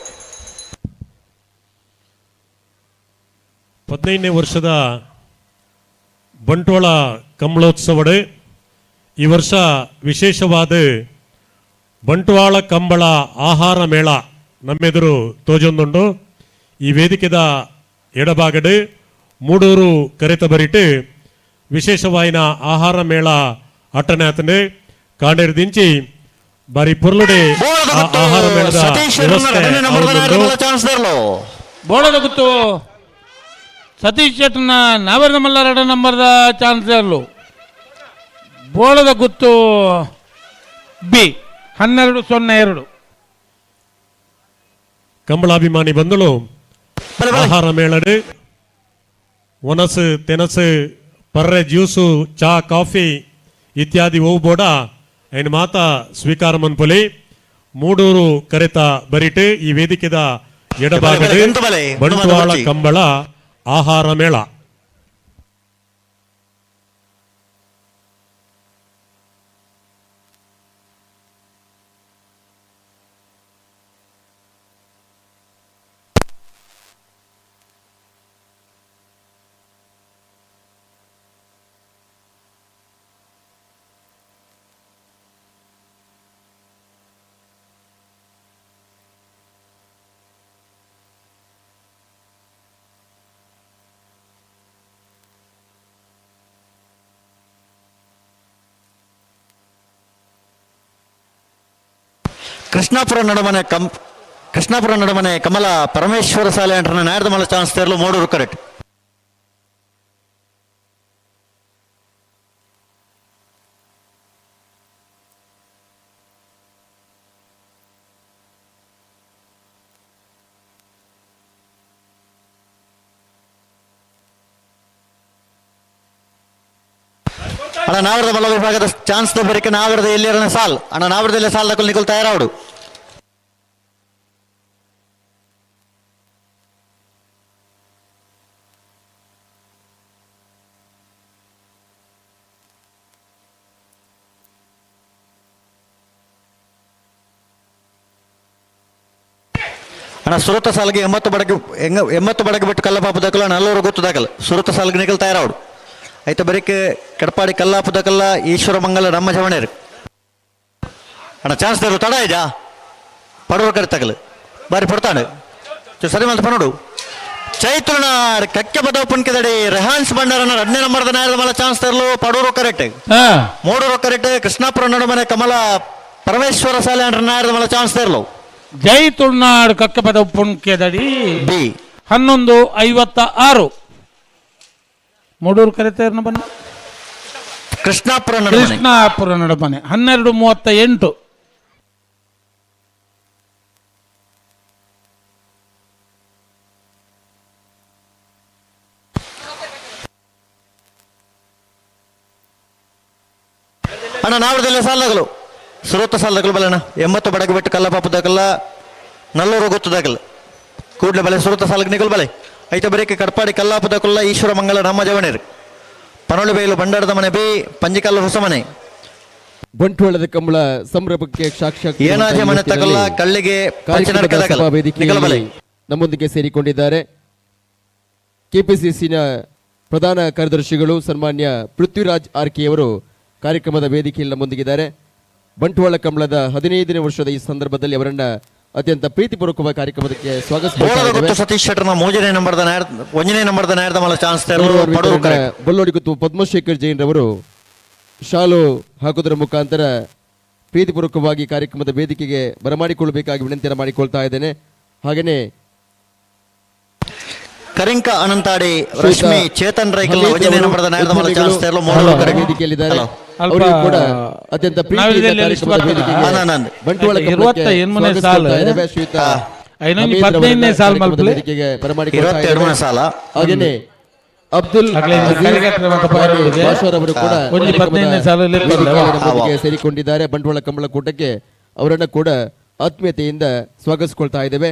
15ನೇ ವರ್ಷದ ಬಂಟ್ವಾಳ ಕಂಬಳೋತ್ಸವಡು ಈ ವರ್ಷ ವಿಶೇಷವಾದ ಬಂಟ್ವಾಳ ಕಂಬಳ ಆಹಾರ ಮೇಳ ನಮ್ಮೆದುರು ತೋಜೊಂದುಂಡು. ಈ ವೇದಿಕೆದ ಎಡಭಾಗಡು ಮೂಡೂರು ಕರೆತ ಬರಿಟು ವಿಶೇಷವಾಯಿನ ಆಹಾರ ಮೇಳ ಅಟ್ಟನೆ ಆತಂಡು ಕಾಂಡೇರ್ದಿಂಚಿ ಬಾರಿ ಪೊರ್ಲುಡೆ ಆಹಾರ ಮೇಳದ ವ್ಯವಸ್ಥೆ. ಬೋಳದ ಗುತ್ತು ಸತೀಶ್ ಶೆಟ್ಟರ್ನ ನಾವರ್ದ ಮಲ್ಲಾರಡ ನಂಬರ್ದ ಚಾನ್ಸ್ ಇರಲು ಬೋಳದ ಗುತ್ತು ಬಿ 12:02. ಕಂಬಳಾಭಿಮಾನಿ ಬಂದಳು ಆಹಾರ ಮೇಳಡು ಒನಸು ತೆನಸು ಪರ್ರೆ ಜ್ಯೂಸು ಚಾ ಕಾಫಿ ಇತ್ಯಾದಿ ಓವು ಬೋಡ ಐನ್ ಮಾತಾ ಸ್ವೀಕಾರ ಮನ್ಪೊಲಿ ಮೂಡೂರು ಕರೆತ ಬರಿಟು ಈ ವೇದಿಕೆದ ಎಡಭಾಗದ ಬಂಟ್ವಾಳ ಕಂಬಳ ಆಹಾರ ಮೇಳ. ಕೃಷ್ಣಾಪುರ ನಡುಮನೆ ಕಮಲ ಪರಮೇಶ್ವರ ಸಾಲೆ ಅಂಟ್ರನ ನಾಯರ್ದ ಮಲ ಚಾನ್ಸ್ ತೇರ್ಲು ಮೂಡೂರು ಕರೆಕ್ಟ್. ಅಣ್ಣ ನಾವರದ ಮಲ್ಲ ವಿಭಾಗದ ಚಾನ್ಸ್ ಬರಿಕೆ ನಾವರದ ಎಲ್ಲಿ ಸಾಲ್ ಅಣ್ಣ ನಾವರದಲ್ಲಿ ಸಾಲ್ ದಕ್ಕಲು ನಿಕಲ್ ತಯಾರಾವಡು. ಅಣ್ಣ ಸುರತ ಸಾಲಿಗೆ 80 ಬಡಗೆ ಬಿಟ್ಟು ಕಲ್ಲಪಾಪು ದಾಖಲ 40 ಗೊತ್ತು ದಾಖಲು ಸುರತ ಸಾಲಿಗೆ ನಿಕಲ್ ತಯಾರಾವಡು. ಐತ ಬರೀಕೆ ಕಡಪಾಡಿ ಕಲ್ಲಾಪು ದಾಖಲ ಈಶ್ವರ ಮಂಗಲ ನಮ್ಮ ಜವಣೇರು. ಅಣ್ಣ ಚಾನ್ಸ್ ತರು ತಡ ಇದ್ಯಾ ಪಡವರು ಕರೆ ತಗಲು ಬಾರಿ ಪಡ್ತಾನೆ ಸರಿ ಮಲ್ತ ಪನೋಡು. ಚೈತೃನಾಡ್ ಕಕ್ಕೆ ಬದವು ಪುಣ್ಕೆದಡಿ ರೆಹಾನ್ಸ್ ಭಂಡಾರನ 2ನೇ ನಂಬರ್ದ ನಾಯರದ ಮಲ ಚಾನ್ಸ್ ತರಲು ಪಡೂರು ಕರೆಕ್ಟ್ ಮೂಡೂರು ಕರೆಕ್ಟ್. ಕೃಷ್ಣಾಪುರ ನಡುಮನೆ ಕಮಲ ಪರಮೇಶ್ವರ ಸಾಲೆ ಅಂಡ್ರ ನಾಯರದ ಮಲ ಚಾನ್ಸ್ ತರಲು ಜೈ ತುಳುನಾಡು ಕಕ್ಕಪದ ಪುಣ್ಕೆದಡಿ ಬಿ 11:56. ಮೂಡೂರು ಕರೆತೇರ್ನ ಬನ್ನ ಕೃಷ್ಣಾಪುರ ಕೃಷ್ಣಾಪುರ ನಡುಮನೆ 12:38. ಅಣ್ಣ ನಾವರದಲ್ಲಿ ಸಾಲಗಳು ಸುರತ ಸಾಲದಕಲ್ ಬಲಣ 80 ಬಡಗು ಬೆಟ್ಟು ಕಲ್ಲಪಾಪು ದಾಕಲ್ಲ ನಲ್ಲೂರು ಗೊತ್ತು ದಾಕಲ್ ಕೂಡ್ಲೆ ಬಲೆ ಸುರತ ಸಾಲಕ್ಕೆ ನಿಗಲ್ ಬಲೆ ಐತ ಬರೇಕೆ ಕಡ್ಪಾಡಿ ಕಲ್ಲಾಪು ದಾಕಲ್ಲ ಈಶ್ವರ ಮಂಗಳ ನಮ್ಮ ಜವಣೇರು ಪನೋಳಿ ಬೈಲು ಬಂಡಾರದ ಮನೆ ಬಿ ಪಂಜಿಕಲ್ಲು ಹೊಸ ಮನೆ ಬಂಟ್ವಾಳದ ಕಂಬಳ ಸಂಭ್ರಮಕ್ಕೆ ಸಾಕ್ಷಾತ್ ಏನಾಜೆ ಮನೆ ತಕಲ್ಲ ಕಳ್ಳಿಗೆ ವೇದಿಕೆಯಲ್ಲಿ ನಮ್ಮೊಂದಿಗೆ ಸೇರಿಕೊಂಡಿದ್ದಾರೆ ಕೆಪಿಸಿಸಿನ ಪ್ರಧಾನ ಕಾರ್ಯದರ್ಶಿಗಳು ಸನ್ಮಾನ್ಯ ಪೃಥ್ವಿರಾಜ್ ಆರ್ಕೆ ಅವರು ಕಾರ್ಯಕ್ರಮದ ವೇದಿಕೆಯಲ್ಲಿ ನಮ್ಮೊಂದಿಗಿದ್ದಾರೆ. ಬಂಟ್ವಾಳ ಕಂಬಳದ 15ನೇ ವರ್ಷದ ಈ ಸಂದರ್ಭದಲ್ಲಿ ಅವರನ್ನ ಅತ್ಯಂತ ಪ್ರೀತಿಪೂರ್ವಕವಾಗಿ ಕಾರ್ಯಕ್ರಮಕ್ಕೆ ಸ್ವಾಗತಿಸುತ್ತೇವೆ. ಸತೀಶ್ ಶೆಟ್ಟರ್ನ 3ನೇ ನಂಬರ್ದ 1ನೇ ನಂಬರ್ದ ನಾಯರ್ದ ಮಲ ಚಾನ್ಸ್ ಬಲ್ಲೋಡಿಗುತ್ತು ಪದ್ಮಶೇಖರ್ ಜೈನ್ ರವರು ಶಾಲು ಹಾಕುವುದರ ಮುಖಾಂತರ ಪ್ರೀತಿಪೂರ್ವಕವಾಗಿ ಕಾರ್ಯಕ್ರಮದ ವೇದಿಕೆಗೆ ಬರಮಾಡಿಕೊಳ್ಳಬೇಕಾಗಿ ವಿನಂತಿಯನ್ನು ಮಾಡಿಕೊಳ್ತಾ ಇದ್ದೇನೆ. ಹಾಗೆಯೇ ಕರಿಂಕ ಅನಂತಾಡಿ ರಶ್ಮಿ ಚೇತನ್ ರೈಕಲ್ 1ನೇ ನಂಬರ್ದ ನಾಯರ್ದ ಮಲ ಚಾನ್ಸ್ ವೇದಿಕೆಯಲ್ಲಿದ್ದಾರೆ. ಅವರಿಗೂ ಕೂಡ ಅತ್ಯಂತ ಪ್ರೀತಿಯಿಂದ ಕಾರ್ಯಕ್ರಮದ ವೇದಿಕೆಗೆ ಬಂಟ್ವಾಳ ವೇದಿಕೆಗೆ ಬರಮಾಡಿಕೊಳ್ತಾ ಇದ್ದೇವೆ. ಹಾಗೆಯೇ ಅಬ್ದುಲ್ ಬಾಷರ್ ಅವರು ಕೂಡ ಸೇರಿಕೊಂಡಿದ್ದಾರೆ. ಬಂಟ್ವಾಳ ಕಂಬಳ ಕೂಟಕ್ಕೆ ಅವರನ್ನು ಕೂಡ ಆತ್ಮೀಯತೆಯಿಂದ ಸ್ವಾಗತಿಸಿಕೊಳ್ತಾ ಇದ್ದೇವೆ.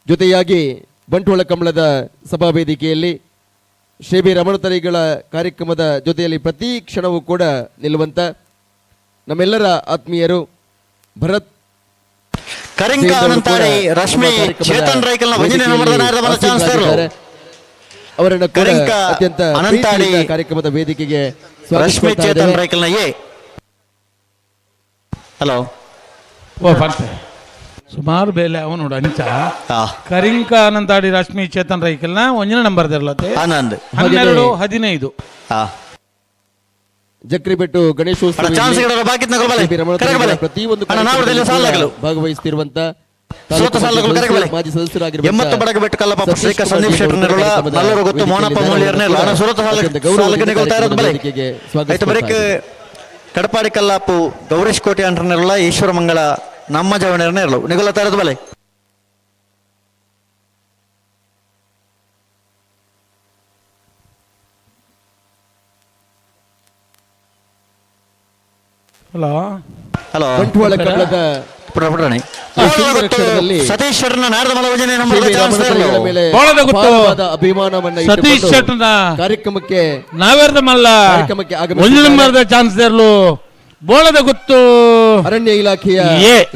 ಜೊತೆಯಾಗಿ ಬಂಟ್ವಾಳ ಕಂಬಳದ ಸಭಾ ವೇದಿಕೆಯಲ್ಲಿ ಶ್ರೀ ಬಿ ರಮಣತರಿಗಳ ಕಾರ್ಯಕ್ರಮದ ಜೊತೆಯಲ್ಲಿ ಪ್ರತಿ ಕ್ಷಣವೂ ಕೂಡ ನಿಲ್ಲುವಂತ ನಮ್ಮೆಲ್ಲರ ಆತ್ಮೀಯರು ಭರತ್ ಕರಿಂಕ ಅನಂತಾಡಿ ರಶ್ಮಿ ಚೇತನ್ ರೈಕಲ್ನ 1ನೇ ನಂಬರ್ದ ನಾಯರ್ದ ಮಲ ಚಾನ್ಸ್ ಅವರನ್ನು ಕೂಡ ಅತ್ಯಂತ ಕಾರ್ಯಕ್ರಮದ ವೇದಿಕೆಗೆ ರಶ್ಮಿ ಚೇತನ್ ರೈಕಲ್ನ ಎ ಹಲೋ ಓ ಬಂತೆ ಸುಮಾರು ಬೇಲೆ ಅವನು ಅಂಚ ಕರಿಂಕ ಅನಂತಾಡಿ ರಶ್ಮಿ ಚೇತನ್ ರೈಕಲ್ನ 1ನೇ ನಂಬರ್ ಆನಂದ್ 12 15 ಜಕ್ರಿಬೆಟ್ಟು ಗಣೇಶೋತ್ಸವ ಪ್ರತಿಯೊಂದು ಭಾಗವಹಿಸುತ್ತಿರುವಂತ ಮಾಜಿ ಸದಸ್ಯರಾಗಿರುವ ಕಡಪಾಡಿ ಕಲ್ಲಾಪು ಗೌರೀಶ್ ಕೋಟೆ ಅಂಟರ್ನೆಲ್ಲ ಈಶ್ವರ ಮಂಗಳ ನಮ್ಮ ಜವಣೇರನೇ ಇರಲು ನಿಗಲ ತರದ ಬಲೆ ಹಲೋ ಹಲೋ ಬಂಟ್ವಾಳ ಕಂಬಳದ ಸತೀಶ್ ಶೆಟ್ಟರ್ನ ಅಭಿಮಾನವನ್ನ ಸತೀಶ್ ಶೆಟ್ಟರ್ನ ಕಾರ್ಯಕ್ರಮಕ್ಕೆ ನಾವೇರ್ದ ಮಲ್ಲ ಕಾರ್ಯಕ್ರಮಕ್ಕೆ 1 ನಂಬರ್ದ ಚಾನ್ಸ್ ಇರಲು ಬೋಳದ ಗುತ್ತು ಅರಣ್ಯ ಇಲಾಖೆಯ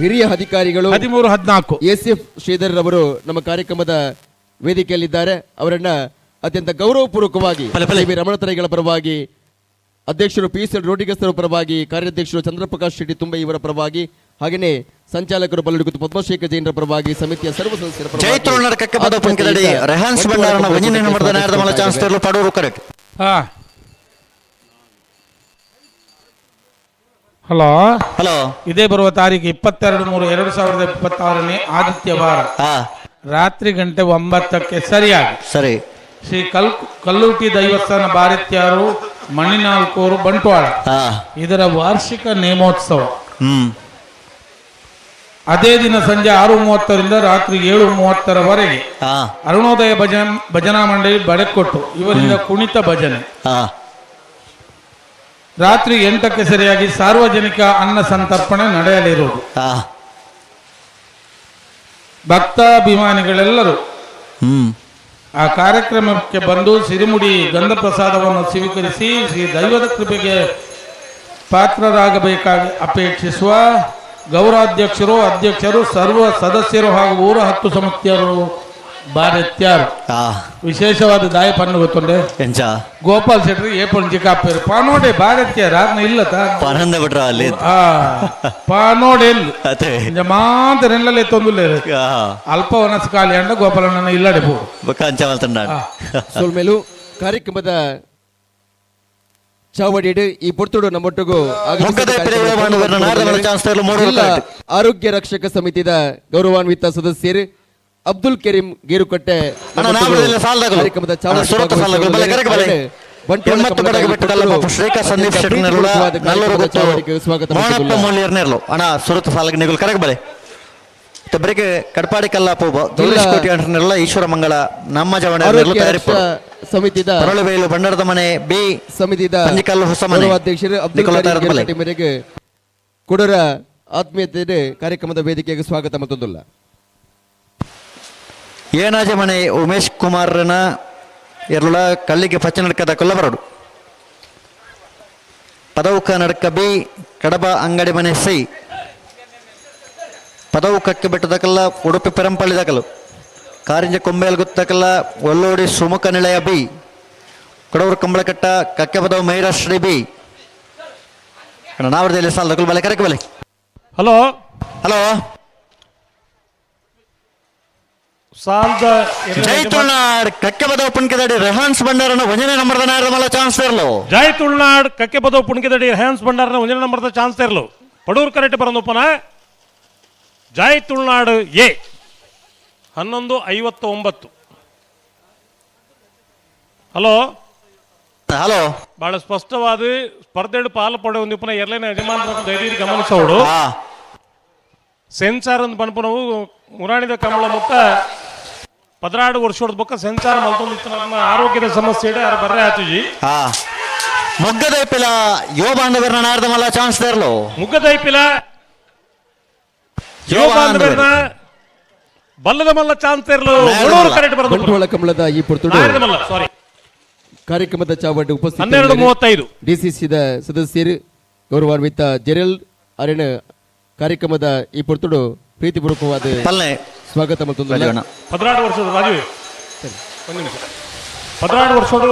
ಹಿರಿಯ ಅಧಿಕಾರಿಗಳು 13 14 ಎಸ್.ಎಫ್. ಶ್ರೀಧರ್ ಅವರು ನಮ್ಮ ಕಾರ್ಯಕ್ರಮದ ವೇದಿಕೆಯಲ್ಲಿದ್ದಾರೆ. ಅವರನ್ನ ಅತ್ಯಂತ ಗೌರವಪೂರ್ವಕವಾಗಿ ರಮಣತರಿಗಳ ಪರವಾಗಿ ಅಧ್ಯಕ್ಷರು P C Rodrigues ಅವರ ಪರವಾಗಿ, ಕಾರ್ಯಾಧ್ಯಕ್ಷರು ಚಂದ್ರಪ್ರಕಾಶ್ ಶೆಟ್ಟಿ ತುಂಬೆ ಇವರ ಪರವಾಗಿ, ಹಾಗೆಯೇ ಸಂಚಾಲಕರು ಬಲ್ಲಡಿಗುತ್ತು ಪದ್ಮಶೇಖರ್ ಜೈನರ ಪರವಾಗಿ, ಸಮಿತಿಯ ಸರ್ವ ಸದಸ್ಯರ ಪರವಾಗಿ ಹಲೋ ಹಲೋ ಇದೇ ಬರುವ ತಾರೀಕು 22/3/2026 ಆದಿತ್ಯವಾರ ರಾತ್ರಿ ಗಂಟೆ 9ಕ್ಕೆ ಸರಿಯಾಗಿ ಸರಿ ಶ್ರೀ ಕಲ್ಲುಟಿ ದೈವಸ್ಥಾನ ಬಾರಿತ್ಯಾರು ಮಣ್ಣಿನಾಲ್ಕೂರು ಬಂಟ್ವಾಳ ಇದರ ವಾರ್ಷಿಕ ನೇಮೋತ್ಸವ. ಅದೇ ದಿನ ಸಂಜೆ 6:30ರಿಂದ ರಾತ್ರಿ 7:30ರವರೆಗೆ ಅರುಣೋದಯ ಭಜನಾ ಮಂಡಳಿ ಬಡೆಕೊಟ್ಟು ಇವರಿಂದ ಕುಣಿತ ಭಜನೆ. ರಾತ್ರಿ 8ಕ್ಕೆ ಸರಿಯಾಗಿ ಸಾರ್ವಜನಿಕ ಅನ್ನ ಸಂತರ್ಪಣೆ ನಡೆಯಲಿರುವುದು. ಭಕ್ತಾಭಿಮಾನಿಗಳೆಲ್ಲರೂ ಆ ಕಾರ್ಯಕ್ರಮಕ್ಕೆ ಬಂದು ಸಿರಿಮುಡಿ ಗಂಧ ಪ್ರಸಾದವನ್ನು ಸ್ವೀಕರಿಸಿ ಶ್ರೀ ದೈವದ ಕೃಪೆಗೆ ಪಾತ್ರರಾಗಬೇಕಾಗಿ ಅಪೇಕ್ಷಿಸುವ ಗೌರವಾಧ್ಯಕ್ಷರು, ಅಧ್ಯಕ್ಷರು, ಸರ್ವ ಸದಸ್ಯರು ಹಾಗೂ ಊರ 10 ಸಮಿತಿಯರು ಬಾರೆತ್ಯಾರು. ವಿಶೇಷವಾದ ದಾಯ ಪಣ್ಣು ಗೊತ್ತುಂಡೆ ಗೋಪಾಲ್ ಶೆಟ್ಟಿ ಏಪೊಂಜಿ ಕಾಪೇರು ಪಾನೋಡೆ ಬಾರೆತ್ಯಾರ ಇಲ್ಲ ಪನಂದ ಬಿಟ್ರ ಅಲ್ಲಿ ಪಾನೋಡೆ ಮಾತ್ರ ನೆಲ್ಲಲೆ ತೊಂದುಲ್ಲೇರು ಅಲ್ಪ ವನಸ್ ಖಾಲಿ ಅಂಡ ಗೋಪಾಲಣ್ಣ ಇಲ್ಲಡೆ ಪೋ ಸೊಲ್ಮೇಲು ಕಾರ್ಯಕ್ರಮದ ಚಾವಡಿಡು ಈ ಪೊರ್ತುಡು ನಮ್ಮೊಟ್ಟಿಗೂ ಆರೋಗ್ಯ ರಕ್ಷಕ ಸಮಿತಿಯ ಗೌರವಾನ್ವಿತ ಸದಸ್ಯರು ಅಬ್ದುಲ್ ಕರೀಂ ಗೇರುಕಟ್ಟೆ ಕಾರ್ಯಕ್ರಮದ ಕಡಪಾಡಿ ಕಲ್ಲಾಪು ಈಶ್ವರ ಮಂಗಳ ನಮ್ಮ ಸಮಿತಿದ ಪರಳುಬೈಲು ಬಂಡಾರದ ಮನೆ ಬಿ ಸಮಿತಿದ ಪಂಜಿಕಲ್ಲು ಹೊಸಮನೆ ಅಧ್ಯಕ್ಷರು ಅಬ್ದುಲ್ ಕರೀಂ ಗೇರ್ಕಟ್ಟಿ ಮೇರೆಗೆ ಕೊಡರ ಆತ್ಮೀಯತೆ ಕಾರ್ಯಕ್ರಮದ ವೇದಿಕೆಗೆ ಸ್ವಾಗತ ಮತ್ತೊಂದಿಲ್ಲ. ಏನಾಜೆ ಮನೆ ಉಮೇಶ್ ಕುಮಾರ್ನ ಎರಳ ಕಲ್ಲಿಗೆ ಪಚ್ಚ ನಡ್ಕದ ಕೊಲ್ಲಬರಡು. ಪದವುಕ ನಡ್ಕ ಬಿ ಕಡಬ ಅಂಗಡಿ ಮನೆ ಸಿ. ಪದವು ಕಕ್ಕೆ ಬೆಟ್ಟದಕಲ್ಲ ಉಡುಪಿ ಪೆರಂಪಳ್ಳಿ ದಾಖಲು. ಕಾರಿಂಜ ಕೊಂಬೇಲ್ ಗುತ್ತಕಲ್ಲ ಒಲ್ಲೋಡಿ ಸುಮುಖ ನಿಲಯ ಬಿ. ಕೊಡವೂರು ಕಂಬಳಕಟ್ಟ ಕಕ್ಕೆ ಪದವು ಮೈರಾಶ್ರೀ ಬಿ. ನಾವರದಲ್ಲಿ ಸಾಲ ಬಲೆ ಕರೆಕ ಬಲೆ. ಹಲೋ ಹಲೋ ಸಾಲ್ದ ಜೈ ತುಳುನಾಡ್ ಕಕ್ಕೆ ಪದವು ಪುಣ್ಕೆದಡಿ ರೆಹಾನ್ಸ್ ಭಂಡಾರನ ಒಂಜನೇ ನಂಬರ್ದ ನಾಯರದ ಮಲ್ಲ ಚಾನ್ಸ್ ಇರಲು. ಜೈ ತುಳುನಾಡ್ ಕಕ್ಕೆ ಪದವು ಪುಣ್ಕೆದಡಿ ರೆಹಾನ್ಸ್ ಭಂಡಾರನ ಒಂಜನೇ ನಂಬರ್ದ ಚಾನ್ಸ್ ಇರಲು. ಪಡೂರು ಕರೆಕ್ಟ್ ಬರೋದಪ್ಪನ. ಜೈ ತುಳುನಾಡು ಎ 11:59. Hello hello ಬಹಳ ಸ್ಪಷ್ಟವಾದ ಸ್ಪರ್ಧೆ ಪಾಲು ಪಡೆಯುವ ಎರಲೇನ ಯಜಮಾನರ ಧೈರ್ಯ ಗಮನಿಸೋಡು. ಸೆನ್ಸಾರ್ ಅಂತ ಪನ್ಪುನವು ಮುರಾಣಿದ ಕಮಲ ಮುತ್ತ 16 ವರ್ಷದ ಬೊಕ್ಕ ಸೆನ್ಸಾರ್ ಮಲ್ತೊಂದಿತ್ತು. ನಮ್ಮ ಆರೋಗ್ಯದ ಸಮಸ್ಯೆ ಇಡ ಯಾರು ಬರ್ರೆ ಆತುಜಿ. ಮೊಗ್ಗದೈಪಿಲ ಯೋ ಬಾಂಧವರ್ನ ನಾರ್ದ ಮಲ್ಲ ಚಾನ್ಸ್ ತೇರ್ಲು. ಮುಗ್ಗದೈಪಿಲ ಯೋ ಬಾಂಧವರ್ನ ಬಲ್ಲದ ಮಲ್ಲ ಚಾನ್ಸ್ ತೇರ್ಲು. ಮೂಡೂರು ಕರೆಕ್ಟ್ ಬರೋದು. ಬಂಟ್ವಾಳ ಕಮಲದ ಈ ಪುರ್ತುಡು ಮಲ್ಲ ಸಾರಿ ಕಾರ್ಯಕ್ರಮದ ಚಾವಡಿ ಉಪಸ್ಥಿತ 12:35 ಡಿಸಿಸಿದ ಸದಸ್ಯರು ಗೌರವಾನ್ವಿತ ಜೆರಲ್ ಅರಿಣ ಕಾರ್ಯಕ್ರಮದ ಈ ಪುರ್ತುಡು ಪ್ರೀತಿಪೂರ್ವಕವಾದ ಸ್ವಾಗತ ಮತ್ತು 16 ವರ್ಷದ ರಾಜು ಒಂದು ನಿಮಿಷ 16 ವರ್ಷದ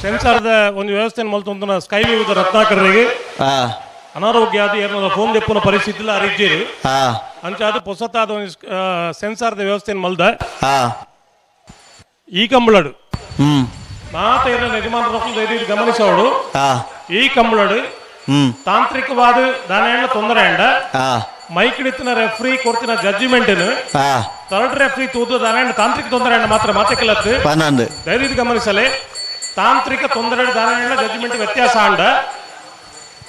ಸೆನ್ಸಾರ್ದ ಒಂದು ವ್ಯವಸ್ಥೆಯನ್ನು ಮಲ್ತೊಂದು ಸ್ಕೈ ವ್ಯೂದ ರತ್ನಾಕರರಿಗೆ ಅನಾರೋಗ್ಯ ಆದ ಏನೋ ಫೋನ್ ದೆಪ್ಪುನ ಪರಿಸ್ಥಿತಿ ಇಲ್ಲ ಅರಿಜ್ಜೇರಿ ಅಂಚಾದ ಪೊಸತಾದ ಒಂದು ಸೆನ್ಸಾರ್ದ ವ್ಯವಸ್ಥೆಯನ್ನು ಮಲ್ದ ಈ ಕಂಬಳಡು ಮಾತ ಏನ ಯಜಮಾನರ ಗಮನಿಸೋಡು. ಈ ಕಂಬಳಡು ತಾಂತ್ರಿಕವಾದ ದಾನ ತೊಂದರೆ ಅಂಡ ಮೈಕ್ ಹಿಡಿತಿನ ರೆಫ್ರಿ ಕೊಡ್ತಿನ judgement third referee ತೂದು ದಾನ ತಾಂತ್ರಿಕ ತೊಂದರೆ ಅಂಡ ಮಾತ್ರ ಮಾತೆ ಕೆಲತ್ತು ಧೈರ್ಯ ಗಮನಿಸಲೆ ತಾಂತ್ರಿಕ ತೊಂದರೆ ದಾನ ಜಡ್ಜ್ಮೆಂಟ್ ವ್ಯತ್ಯಾಸ ಅಂಡ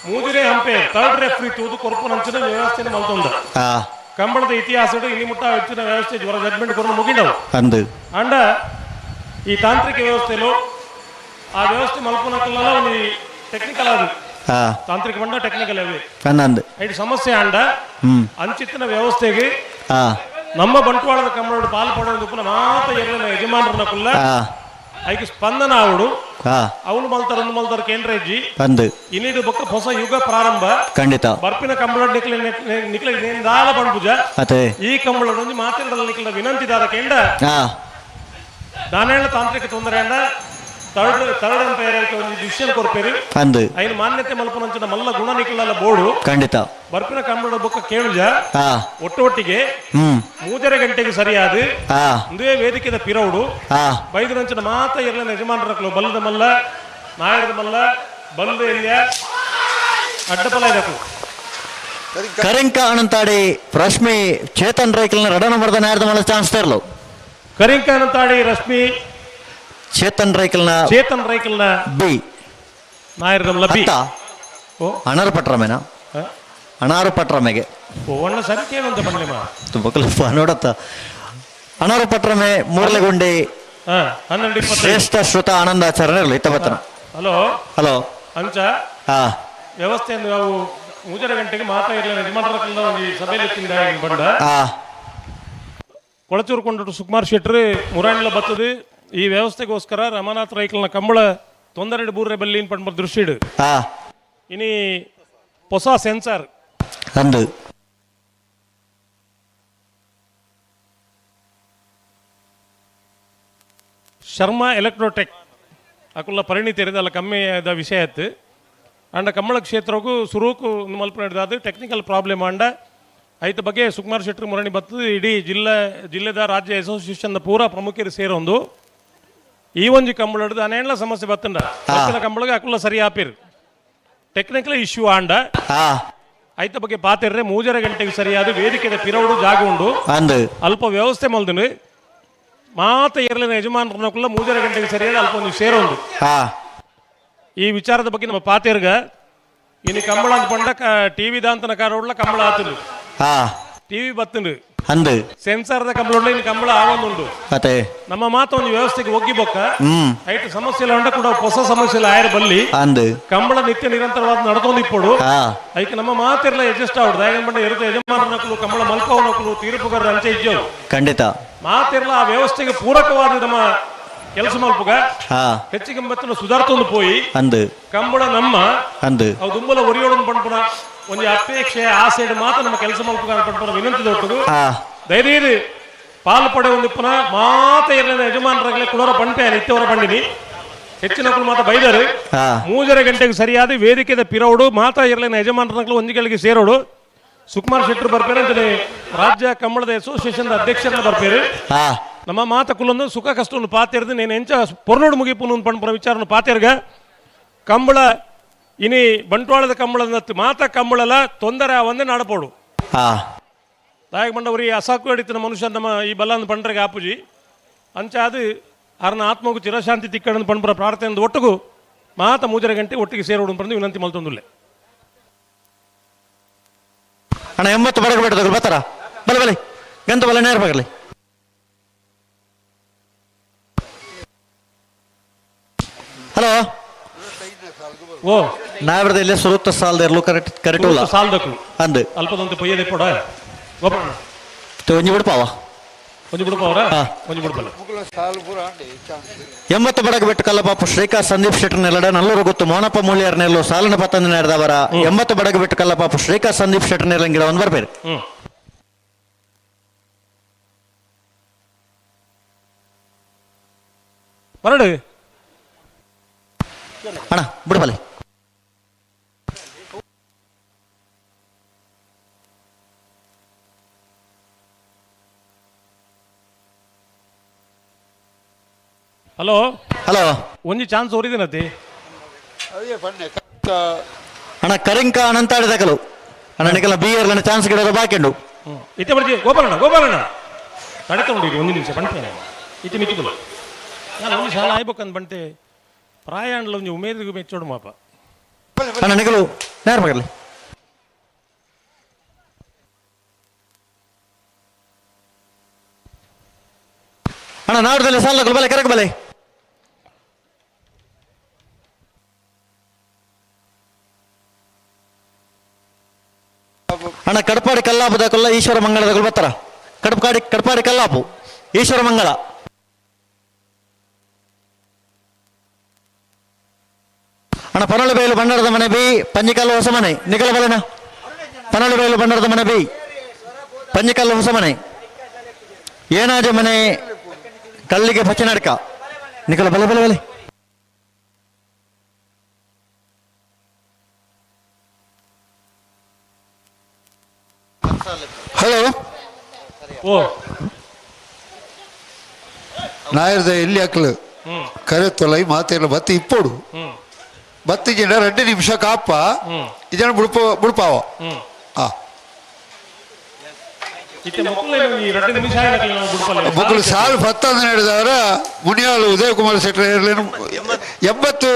ಮೂಜಿರೆ ಹಂಪೆ ಥರ್ಡ್ ರೆಫ್ರಿ ತೂದು ಕೊರ್ಪುನಂಚಿನ ವ್ಯವಸ್ಥೆನ ಮಲ್ತೊಂದ ಕಂಬಳದ ಇತಿಹಾಸ ಇನಿ ಮುಟ್ಟ ಹೆಚ್ಚಿನ ವ್ಯವಸ್ಥೆ ಜ್ವರ ಜಡ್ಜ್ಮೆಂಟ್ ಕೊರನು ಮುಗಿಂಡವು ಅಂಡ ಈ ತಾಂತ್ರಿಕ ವ್ಯವಸ್ಥೆಲು ಆ ವ್ಯವಸ್ಥೆ ಮಲ್ಪುನಕಲ್ಲ ಒಂದು ಟೆಕ್ನಿಕಲ್ ಅದು ತಾಂತ್ರಿಕ ಬಂಡ ಟೆಕ್ನಿಕಲ್ ಅವೇ ಐದು ಸಮಸ್ಯೆ ಅಂಡ ಅಂಚಿತ್ತಿನ ವ್ಯವಸ್ಥೆಗೆ ನಮ್ಮ ಬಂಟ್ವಾಳದ ಕಂಬಳೋಡು ಪಾಲು ಪಡೋದು ಮಾತ ಎಲ್ಲ ಯಜಮಾನರನ್ನ ಕುಲ್ಲ ಐಕ್ ಸ್ಪಂದನ ಅವಡು ಅವನು ಮಲ್ತಾರ ಒಂದು ಮಲ್ತಾರ ಕೇಂದ್ರ ಇಜ್ಜಿ ಇನ್ನಿದು ಬೊಕ್ಕ ಹೊಸ ಯುಗ ಪ್ರಾರಂಭ ಖಂಡಿತ ಬರ್ಪಿನ ಕಂಬಳ ನಿಕ್ಲೆ ನಿಕ್ಲೆ ದಾಲ ಪಂಪುಜ ಈ ಕಂಬಳ ಒಂಜಿ ಮಾತಿರಡಲ ನಿಕ್ಲ ವಿನಂತಿದಾರ ಕೇಂದ್ರ ದಾನೇಳ ತಾಂತ್ರಿಕ ತೊಂದರೆ ಅಂಡ ಥರ್ಡ್ ಥರ್ಡ್ ಅಂಪೈರ್ ಒಂಜಿ ಡಿಸಿಷನ್ ಕೊರ್ಪೇರು ಐನ್ ಮಾನ್ಯತೆ ಮಲ್ಪನಂಚಿನ ಮಲ್ಲ ಗುಣ ನಿಕ್ಲಲ್ಲ ಬೋರ್ಡು ಖಂಡಿತ ಬರ್ಪಿನ ಕಂಬಳ ಬೊಕ್ಕ ಕೇಳುಜ ಒಟ್ಟು ಒಟ್ಟಿಗೆ 3.5 ಗಂಟೆಗೆ ಸರಿಯಾದ ಒಂದೇ ವೇದಿಕೆದ ಪಿರೌಡು ಬೈದರಂಚಿನ ಮಾತ ಇರಲಿನ ಯಜಮಾನರಕ್ಲು ಬಲ್ಲದ ಮಲ್ಲ ನಾಯರದ ಮಲ್ಲ ಬಲ್ಲದ ಎಲ್ಲಿಯ ಅಡ್ಡಪಲ ಇದಕ್ಕೂ ಕರಿಂಕ ಅನಂತಾಡಿ ರಶ್ಮಿ ಚೇತನ್ ರೈಕಲ್ನ ರಡನ ಬರದ ನಾಯರದ ಮಲ್ಲ ಚಾನ್ಸ್ ತರಲು. ಕರಿಂಕ ಅನಂತಾಡಿ ರಶ್ಮಿ ಚೇತನ್ ರೈಕಲ್ನ ಬಿ ನಾಯರದ ಮಲ್ಲ ಬಿ ಅಣಾರು ಪಟ್ರಮೇನ ಅಣಾರು ಪಟ್ರಮೆಗೆ ಒಳ್ಳೆ ಸಂಖ್ಯೆ ಅಂತ ಬನ್ನಿ ನೋಡತ್ತ ಅಣಾರು ಪಟ್ರಮೆ ಮೂರ್ಲೆಗುಂಡಿ ಶ್ರೇಷ್ಠ ಶ್ರುತ ಆನಂದಾಚಾರ್ಯ ಇರಲಿ ಇತ್ತಬತ್ತನ. ಹಲೋ ಹಲೋ ಅಂಚ ವ್ಯವಸ್ಥೆಯನ್ನು ನಾವು 3.5 ಗಂಟೆಗೆ ಮಾತಾ ಇರಲಿಲ್ಲ ಯಜಮಾನರ ಒಂದು ಸಭೆಯಲ್ಲಿ ತಿಂದ ಬಂಡ ಕೊಳಚೂರು ಕೊಂಡು ಸುಕುಮಾರ್ ಶೆಟ್ರು ಮುರಾಣಿಲ ಬರ್ತದೆ ಈ ವ್ಯವಸ್ಥೆಗೋಸ್ಕರ ರಮಾನಾಥ್ ರೈಕಲ್ನ ಕಂಬಳ ತೊಂದರೆ ಬೂರ್ರೆ ಬಲ್ಲಿ ಪಂಡ ದೃಷ್ಟಿಡು ಇನಿ ಹೊಸ ಸೆನ್ಸಾರ್ ಅಂದು ಶರ್ಮಾ ಎಲೆಕ್ಟ್ರೋಟೆಕ್ ಅಕುಲ್ಲ ಪರಿಣಿತಿ ಇರೋದು ಅಲ್ಲ ಕಮ್ಮಿ ಆದ ವಿಷಯ ಆಯ್ತು ಅಂಡ ಕಂಬಳ ಕ್ಷೇತ್ರಕ್ಕೂ ಸುರೂಕು ಮಲ್ಪ ಅದು ಟೆಕ್ನಿಕಲ್ ಪ್ರಾಬ್ಲಮ್ ಅಂಡ ಐತ ಬಗ್ಗೆ ಸುಕುಮಾರ್ ಶೆಟ್ಟರ್ ಮುರಣಿ ಬರ್ತದೆ ಇಡೀ ಜಿಲ್ಲೆದ ರಾಜ್ಯ ಅಸೋಸಿಯೇಷನ್ ಪೂರಾ ಪ್ರಮುಖರು ಸೇರೊಂದು ಈ ಒಂಜಿ ಕಂಬಳ ಹಿಡಿದು ಅನೇಕ ಸಮಸ್ಯೆ ಬತ್ತಂಡ ಕಂಬಳಗೆ ಅಕುಲ್ಲ ಸರಿ ಆಪಿರ್ ಟೆಕ್ನಿಕಲ್ ಇಶ್ಯೂ ಆಂಡ ಐತ ಬಗ್ಗೆ ಪಾತಿರ್ರೆ 3.5 ಗಂಟೆಗೆ ಸರಿಯಾದ ವೇದಿಕೆದ ಪಿರೌಡು ಜಾಗ ಉಂಡು ಅಲ್ಪ ವ್ಯವಸ್ಥೆ ಮಲ್ದನು ಮಾತ ಎರಲಿನ ಯಜಮಾನರನ್ನಕುಲ್ಲ 3.5 ಗಂಟೆಗೆ ಸರಿಯಾದ ಅಲ್ಪ ಒಂದು ಸೇರೊಂದು ಈ ವಿಚಾರದ ಬಗ್ಗೆ ನಮ್ಮ ಪಾತಿರ್ಗ ಇನ್ನು ಕಂಬಳ ಅಂತ ಪಂಡ ಟಿವಿ ದಾಂತನ ಕಾರೋಡ್ಲ ಕಂಬಳ ಆತನು ಟಿವಿ ಬತ್ತನು ಅಂದು ಸೆನ್ಸಾರ್ದ ಕಂಬಳ ಉಂಡು ಇನ್ನು ಕಂಬಳ ಆವೊಂದುಂಡು ಅತೆ ನಮ್ಮ ಮಾತ ಒಂದು ವ್ಯವಸ್ಥೆಗೆ ಒಗ್ಗಿ ಬೊಕ್ಕ ಹ್ಮ್ ಐಟ್ ಸಮಸ್ಯೆ ಉಂಡ ಕೂಡ ಹೊಸ ಸಮಸ್ಯೆ ಆಯರ್ ಬಲ್ಲಿ ಅಂದು ಕಂಬಳ ನಿತ್ಯ ನಿರಂತರವಾದ ನಡ್ತೊಂದು ಇಪ್ಪಡು ಹಾ ಐಕ್ ನಮ್ಮ ಮಾತಿರ್ಲ ಅಡ್ಜಸ್ಟ್ ಆವಡು ದಾಯಗಂಬಂಡ ಇರುತ್ತೆ ಯಜಮಾನನಕಲು ಕಂಬಳ ಮಲ್ಪವನಕಲು ತೀರ್ಪುಗಾರರು ಅಂಚೆ ಇಜ್ಜೋರು ಖಂಡಿತ ಮಾತಿರ್ಲ ಆ ವ್ಯವಸ್ಥೆಗೆ ಪೂರಕವಾದ ನಮ್ಮ ಕೆಲಸ ಮಲ್ಪುಗ ಹಾ ಹೆಚ್ಚಿಗೆ ಬತ್ತನ ಸುಧಾರ್ತೊಂದು ಪೋಯಿ ಅಂದು ಕಂಬಳ ನಮ್ಮ ಅಂದು ಅವು ದುಂಬಲ ಒರಿಯೋಡೊಂದು ಪಂಪುನ ಒಂಜಿ ಅಪೇಕ್ಷೆ ಆಸೆ ಮಾತ್ರ ನಮ್ಮ ಕೆಲಸ ಮಲ್ಪುಗ ಪಂಪುನ ವಿನಂತಿ ದೊಟ್ಟುಗು ಹಾ ಧೈರ್ಯ ಪಾಲು ಪಡೆ ಒಂದು ಪುನಃ ಮಾತ ಇರಲಿಲ್ಲ ಯಜಮಾನರಾಗಲೇ ಕುಳೋರ ಪಂಪೆ ಇತ್ತವರ ಪಂಡಿನಿ ಹೆಚ್ಚಿನ ಮಾತ ಬೈದರು ಹಾ 3:30 ಗಂಟೆಗೆ ಸರಿಯಾದ ವೇದಿಕೆದ ಪಿರೌಡು ಮಾತಾ ಇರಲಿಲ್ಲ ಯಜಮಾನರಾಗಲೂ ಒಂಜಿ ಗಳಿಗೆ ಸೇರೋಡು ಸುಕುಮಾರ್ ಶೆಟ್ಟರು ಬರ್ಪೇರು ಅಂತಾನೆ ರಾಜ್ಯ ಕಂಬಳದ ಅಸೋಸಿಯೇಷನ್ ಅಧ್ಯಕ್ಷರನ್ನ ಬರ್ಪೇರು ಹಾ ನಮ್ಮ ಮಾತ ಕುಲೊಂದು ಸುಖ ಕಷ್ಟವನ್ನು ಪಾತೆರ್ದು ನೇನು ಎಂಚ ಪೊರ್ಲೋಡು ಮುಗಿಪುನು ಪಂಪುನ ವಿಚಾರನು ಪಾತೆರ್ಗ ಕಂಬಳ ಇನಿ ಬಂಟ್ವಾಳದ ಕಂಬಳದ ಮಾತ ಕಂಬಳಲ ತೊಂದರೆ ಒಂದೇ ನಾಡಪೋಡು ಹಾ ದಾಯಕ ಮಂಡವರಿ ಅಸಾಕು ಹಿಡಿತನ ಮನುಷ್ಯ ನಮ್ಮ ಈ ಬಲ್ಲಂದ ಪಂಡ್ರೆಗೆ ಆಪುಜಿ ಅಂಚ ಅದು ಅರ್ನ ಆತ್ಮಗೂ ಚಿರಶಾಂತಿ ತಿಕ್ಕಡನ್ನು ಪಂಪುರ ಪ್ರಾರ್ಥನೆ ಒಟ್ಟಿಗೂ ಮಾತ 3:30 ಗಂಟೆ ಒಟ್ಟಿಗೆ ಸೇರೋಡು ಪಂದು ವಿನಂತಿ ಮಲ್ತೊಂದುಲ್ಲೆ. ಅಣ್ಣ 80 ಬಡಗ ಬೇಡ ಬರ್ತಾರ ಬಲೆ ಬಲೆ ಗಂತ ಬಲೆ ನೇರ ಬರಲಿ. ಹಲೋ ಓ ನಾವಿರದ ಇಲ್ಲೇ ಸುರುತ್ತ ಸಾಲದ ಇರಲು ಕರೆಕ್ಟ್ ಕರೆಕ್ಟ್ ಉಲ್ಲ ಸಾಲದಕ್ಕೂ ಅಂದು ಅಲ್ಪದಂತೆ ಪೊಯ್ಯದೆ ಪೊಡ ಗೋಪಾಲ ಒಂಜಿ ಬಿಡ್ಪಾವ ಒಂಜಿ ಬಿಡ್ಪಾವರ ಒಂಜಿ ಬಿಡ್ಪಲ್ಲ 80 ಬಡಗ ಬೆಟ್ಟು ಕಲ್ಲಪಾಪು ಶ್ರೀಕಾಂತ್ ಸಂದೀಪ್ ಶೆಟ್ಟರ್ ನೆಲಡ ನಲ್ಲೂರು ಗೊತ್ತು ಮೋನಪ್ಪ ಮೂಲಿಯರ್ ನೆಲ್ಲು ಸಾಲನ ಪತ್ತಂದ ನಡೆದವರ 80 ಬಡಗ ಬೆಟ್ಟು ಕಲ್ಲಪಾಪು ಶ್ರೀಕಾಂತ್ ಸಂದೀಪ್ ಶೆಟ್ಟರ್ ನೆಲಂಗಿಡ ಒಂದು ಬರ್ಬೇರು. ಬರಡು ಅಣ್ಣ ಬಿಡ್ಬಲೆ. ಹಲೋ ಹಲೋ ಒಂಜಿ ಚಾನ್ಸ್ ಓರಿದಿನತಿ ಅಣ್ಣ ಕರಿಂಕ ಅನಂತಾಡಿದಕಲು ಅಣ್ಣ ನಿಕಲ ಬಿ ಎರ್ ಚಾನ್ಸ್ ಗಿಡದ ಬಾಕಿಂಡು ಇತ್ತೆ ಬರ್ಜಿ ಗೋಪಾಲಣ್ಣ ಗೋಪಾಲಣ್ಣ ತಡೆತ ನೋಡಿ ಒಂದು ನಿಮಿಷ ಬಂಟೆ ಇತ್ತೆ ಮಿತ್ತುಕುಲು ನಾನು ಒಂದು ಶಾಲೆ ಆಯ್ಬೇಕಂತ ಬಂಟೆ ಪ್ರಾಯಾಂಡ್ಲ ಒಂಜಿ ಉಮೇದಿಗೆ ಮೆಚ್ಚೋಡು ಮಾಪ ಅಣ್ಣ ನಿಕಲು ನೇರ ಬರಲಿ. ಅಣ್ಣ ನಾಡ್ದಲ್ಲಿ ಸಾಲ ಬಲೆ ಕರಕ ಬಲೆ. ಅಣ್ಣ ಕಡಪಾಡಿ ಕಲ್ಲಾಪುದ ಕೊಲ್ಲ ಈಶ್ವರ ಮಂಗಳದ ಬರ್ತಾರ. ಕಡಪಾಡಿ ಕಡಪಾಡಿ ಕಲ್ಲಾಪು ಈಶ್ವರ ಮಂಗಳ. ಅಣ್ಣ ಪನಳುಬೈಲು ಬಂಡಾರದ ಮನೆ ಬಿ ಪಂಜಿಕಲ್ಲು ಹೊಸ ಮನೆ ನಿಕಲ ಬಲೆನ. ಪನಳುಬೈಲು ಬಂಡಾರದ ಮನೆ ಬಿ ಪಂಜಿಕಲ್ಲು ಹೊಸ ಮನೆ ಏನಾಜ ಮನೆ ಕಲ್ಲಿಗೆ ಪಚ್ಚನಡ್ಕ ನಿಕಲ ಬಲೆ ಬಲೆ ಬಲೆ. ಹಲೋ ಓ ನಾಯರ್ದ ಎಲ್ಲಿ ಅಕ್ಲು ಕರೆ ತೊಲೈ ಮಾತೆಲ್ಲ ಬತ್ತಿ ಇಪ್ಪೋಡು ಬತ್ತಿ ಜನ 2 ನಿಮಿಷ ಕಾಪ ಇಜನ ಬುಡ್ಪ ಬುಡ್ಪಾವ ಮಕ್ಕಳು ಸಾಲು ಪತ್ತಂದು ನಡೆದವರ ಮುನಿಯಾಳು ಉದಯಕುಮಾರ್ ಶೆಟ್ಟರ್ 80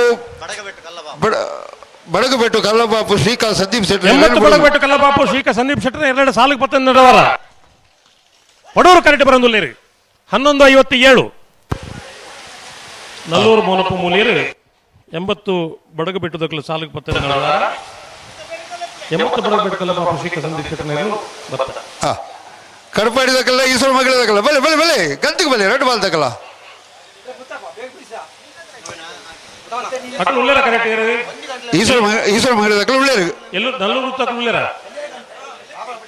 ಬಡಗಬೆಟ್ಟು ಕಲ್ಲಬಾಪು ಶ್ರೀಕಾಂತ್ ಸಂದೀಪ್ ಶೆಟ್ಟರ್ 80 ಬಡಗಬೆಟ್ಟು ಕಲ್ಲಬಾಪು ಶ್ರೀಕಾಂತ್ ಸಂದೀಪ್ ಶೆಟ್ಟರ್ 2 ಸಾಲಿಗೆ ಪತ್ತಂದು ನಡೆದವರ ಪಡೂರು ಕರೆಕ್ಟ್ ಬರಂದುಲ್ಲೇರಿ 11:57 ನಲ್ಲೂರು ಮೋನಪ್ಪ ಮೂಲಿಯರು 80 ಬಡಗಬೆಟ್ಟು ದಕ್ಕಲು ಸಾಲಿಗೆ ಪತ್ತಂದು ನಡೆದವರ 80 ಬಡಗಬೆಟ್ಟು ಕಲ್ಲಬಾಪು ಶ್ರೀಕಾಂತ್ ಸಂದೀಪ್ ಶೆಟ್ಟರ್ ಬತ್ತ ಕಡಪಾಡಿ ದಕ್ಕಲ್ಲ ಈಶ್ವರ ಮಗಳ ದಕ್ಕಲ್ಲ ಬಲೆ ಬಲೆ ಬಲೆ ಗಂತಿಗೆ ಬಲೆ 2 ಬಾಲ್ ದಕ್ಕಲ್ಲ ಅಕ್ಕಲು ಉಳ್ಳೇರ ಕರೆಕ್ಟ್ ಇರೋದು ಈಶ್ವರ ಈಶ್ವರ ಮಗಳ ದಕ್ಕಲ ಉಳ್ಳೇರು ಎಲ್ಲೂ ನಲ್ಲೂರು ತಕ್ಕಲು ಉಳ್ಳೇರ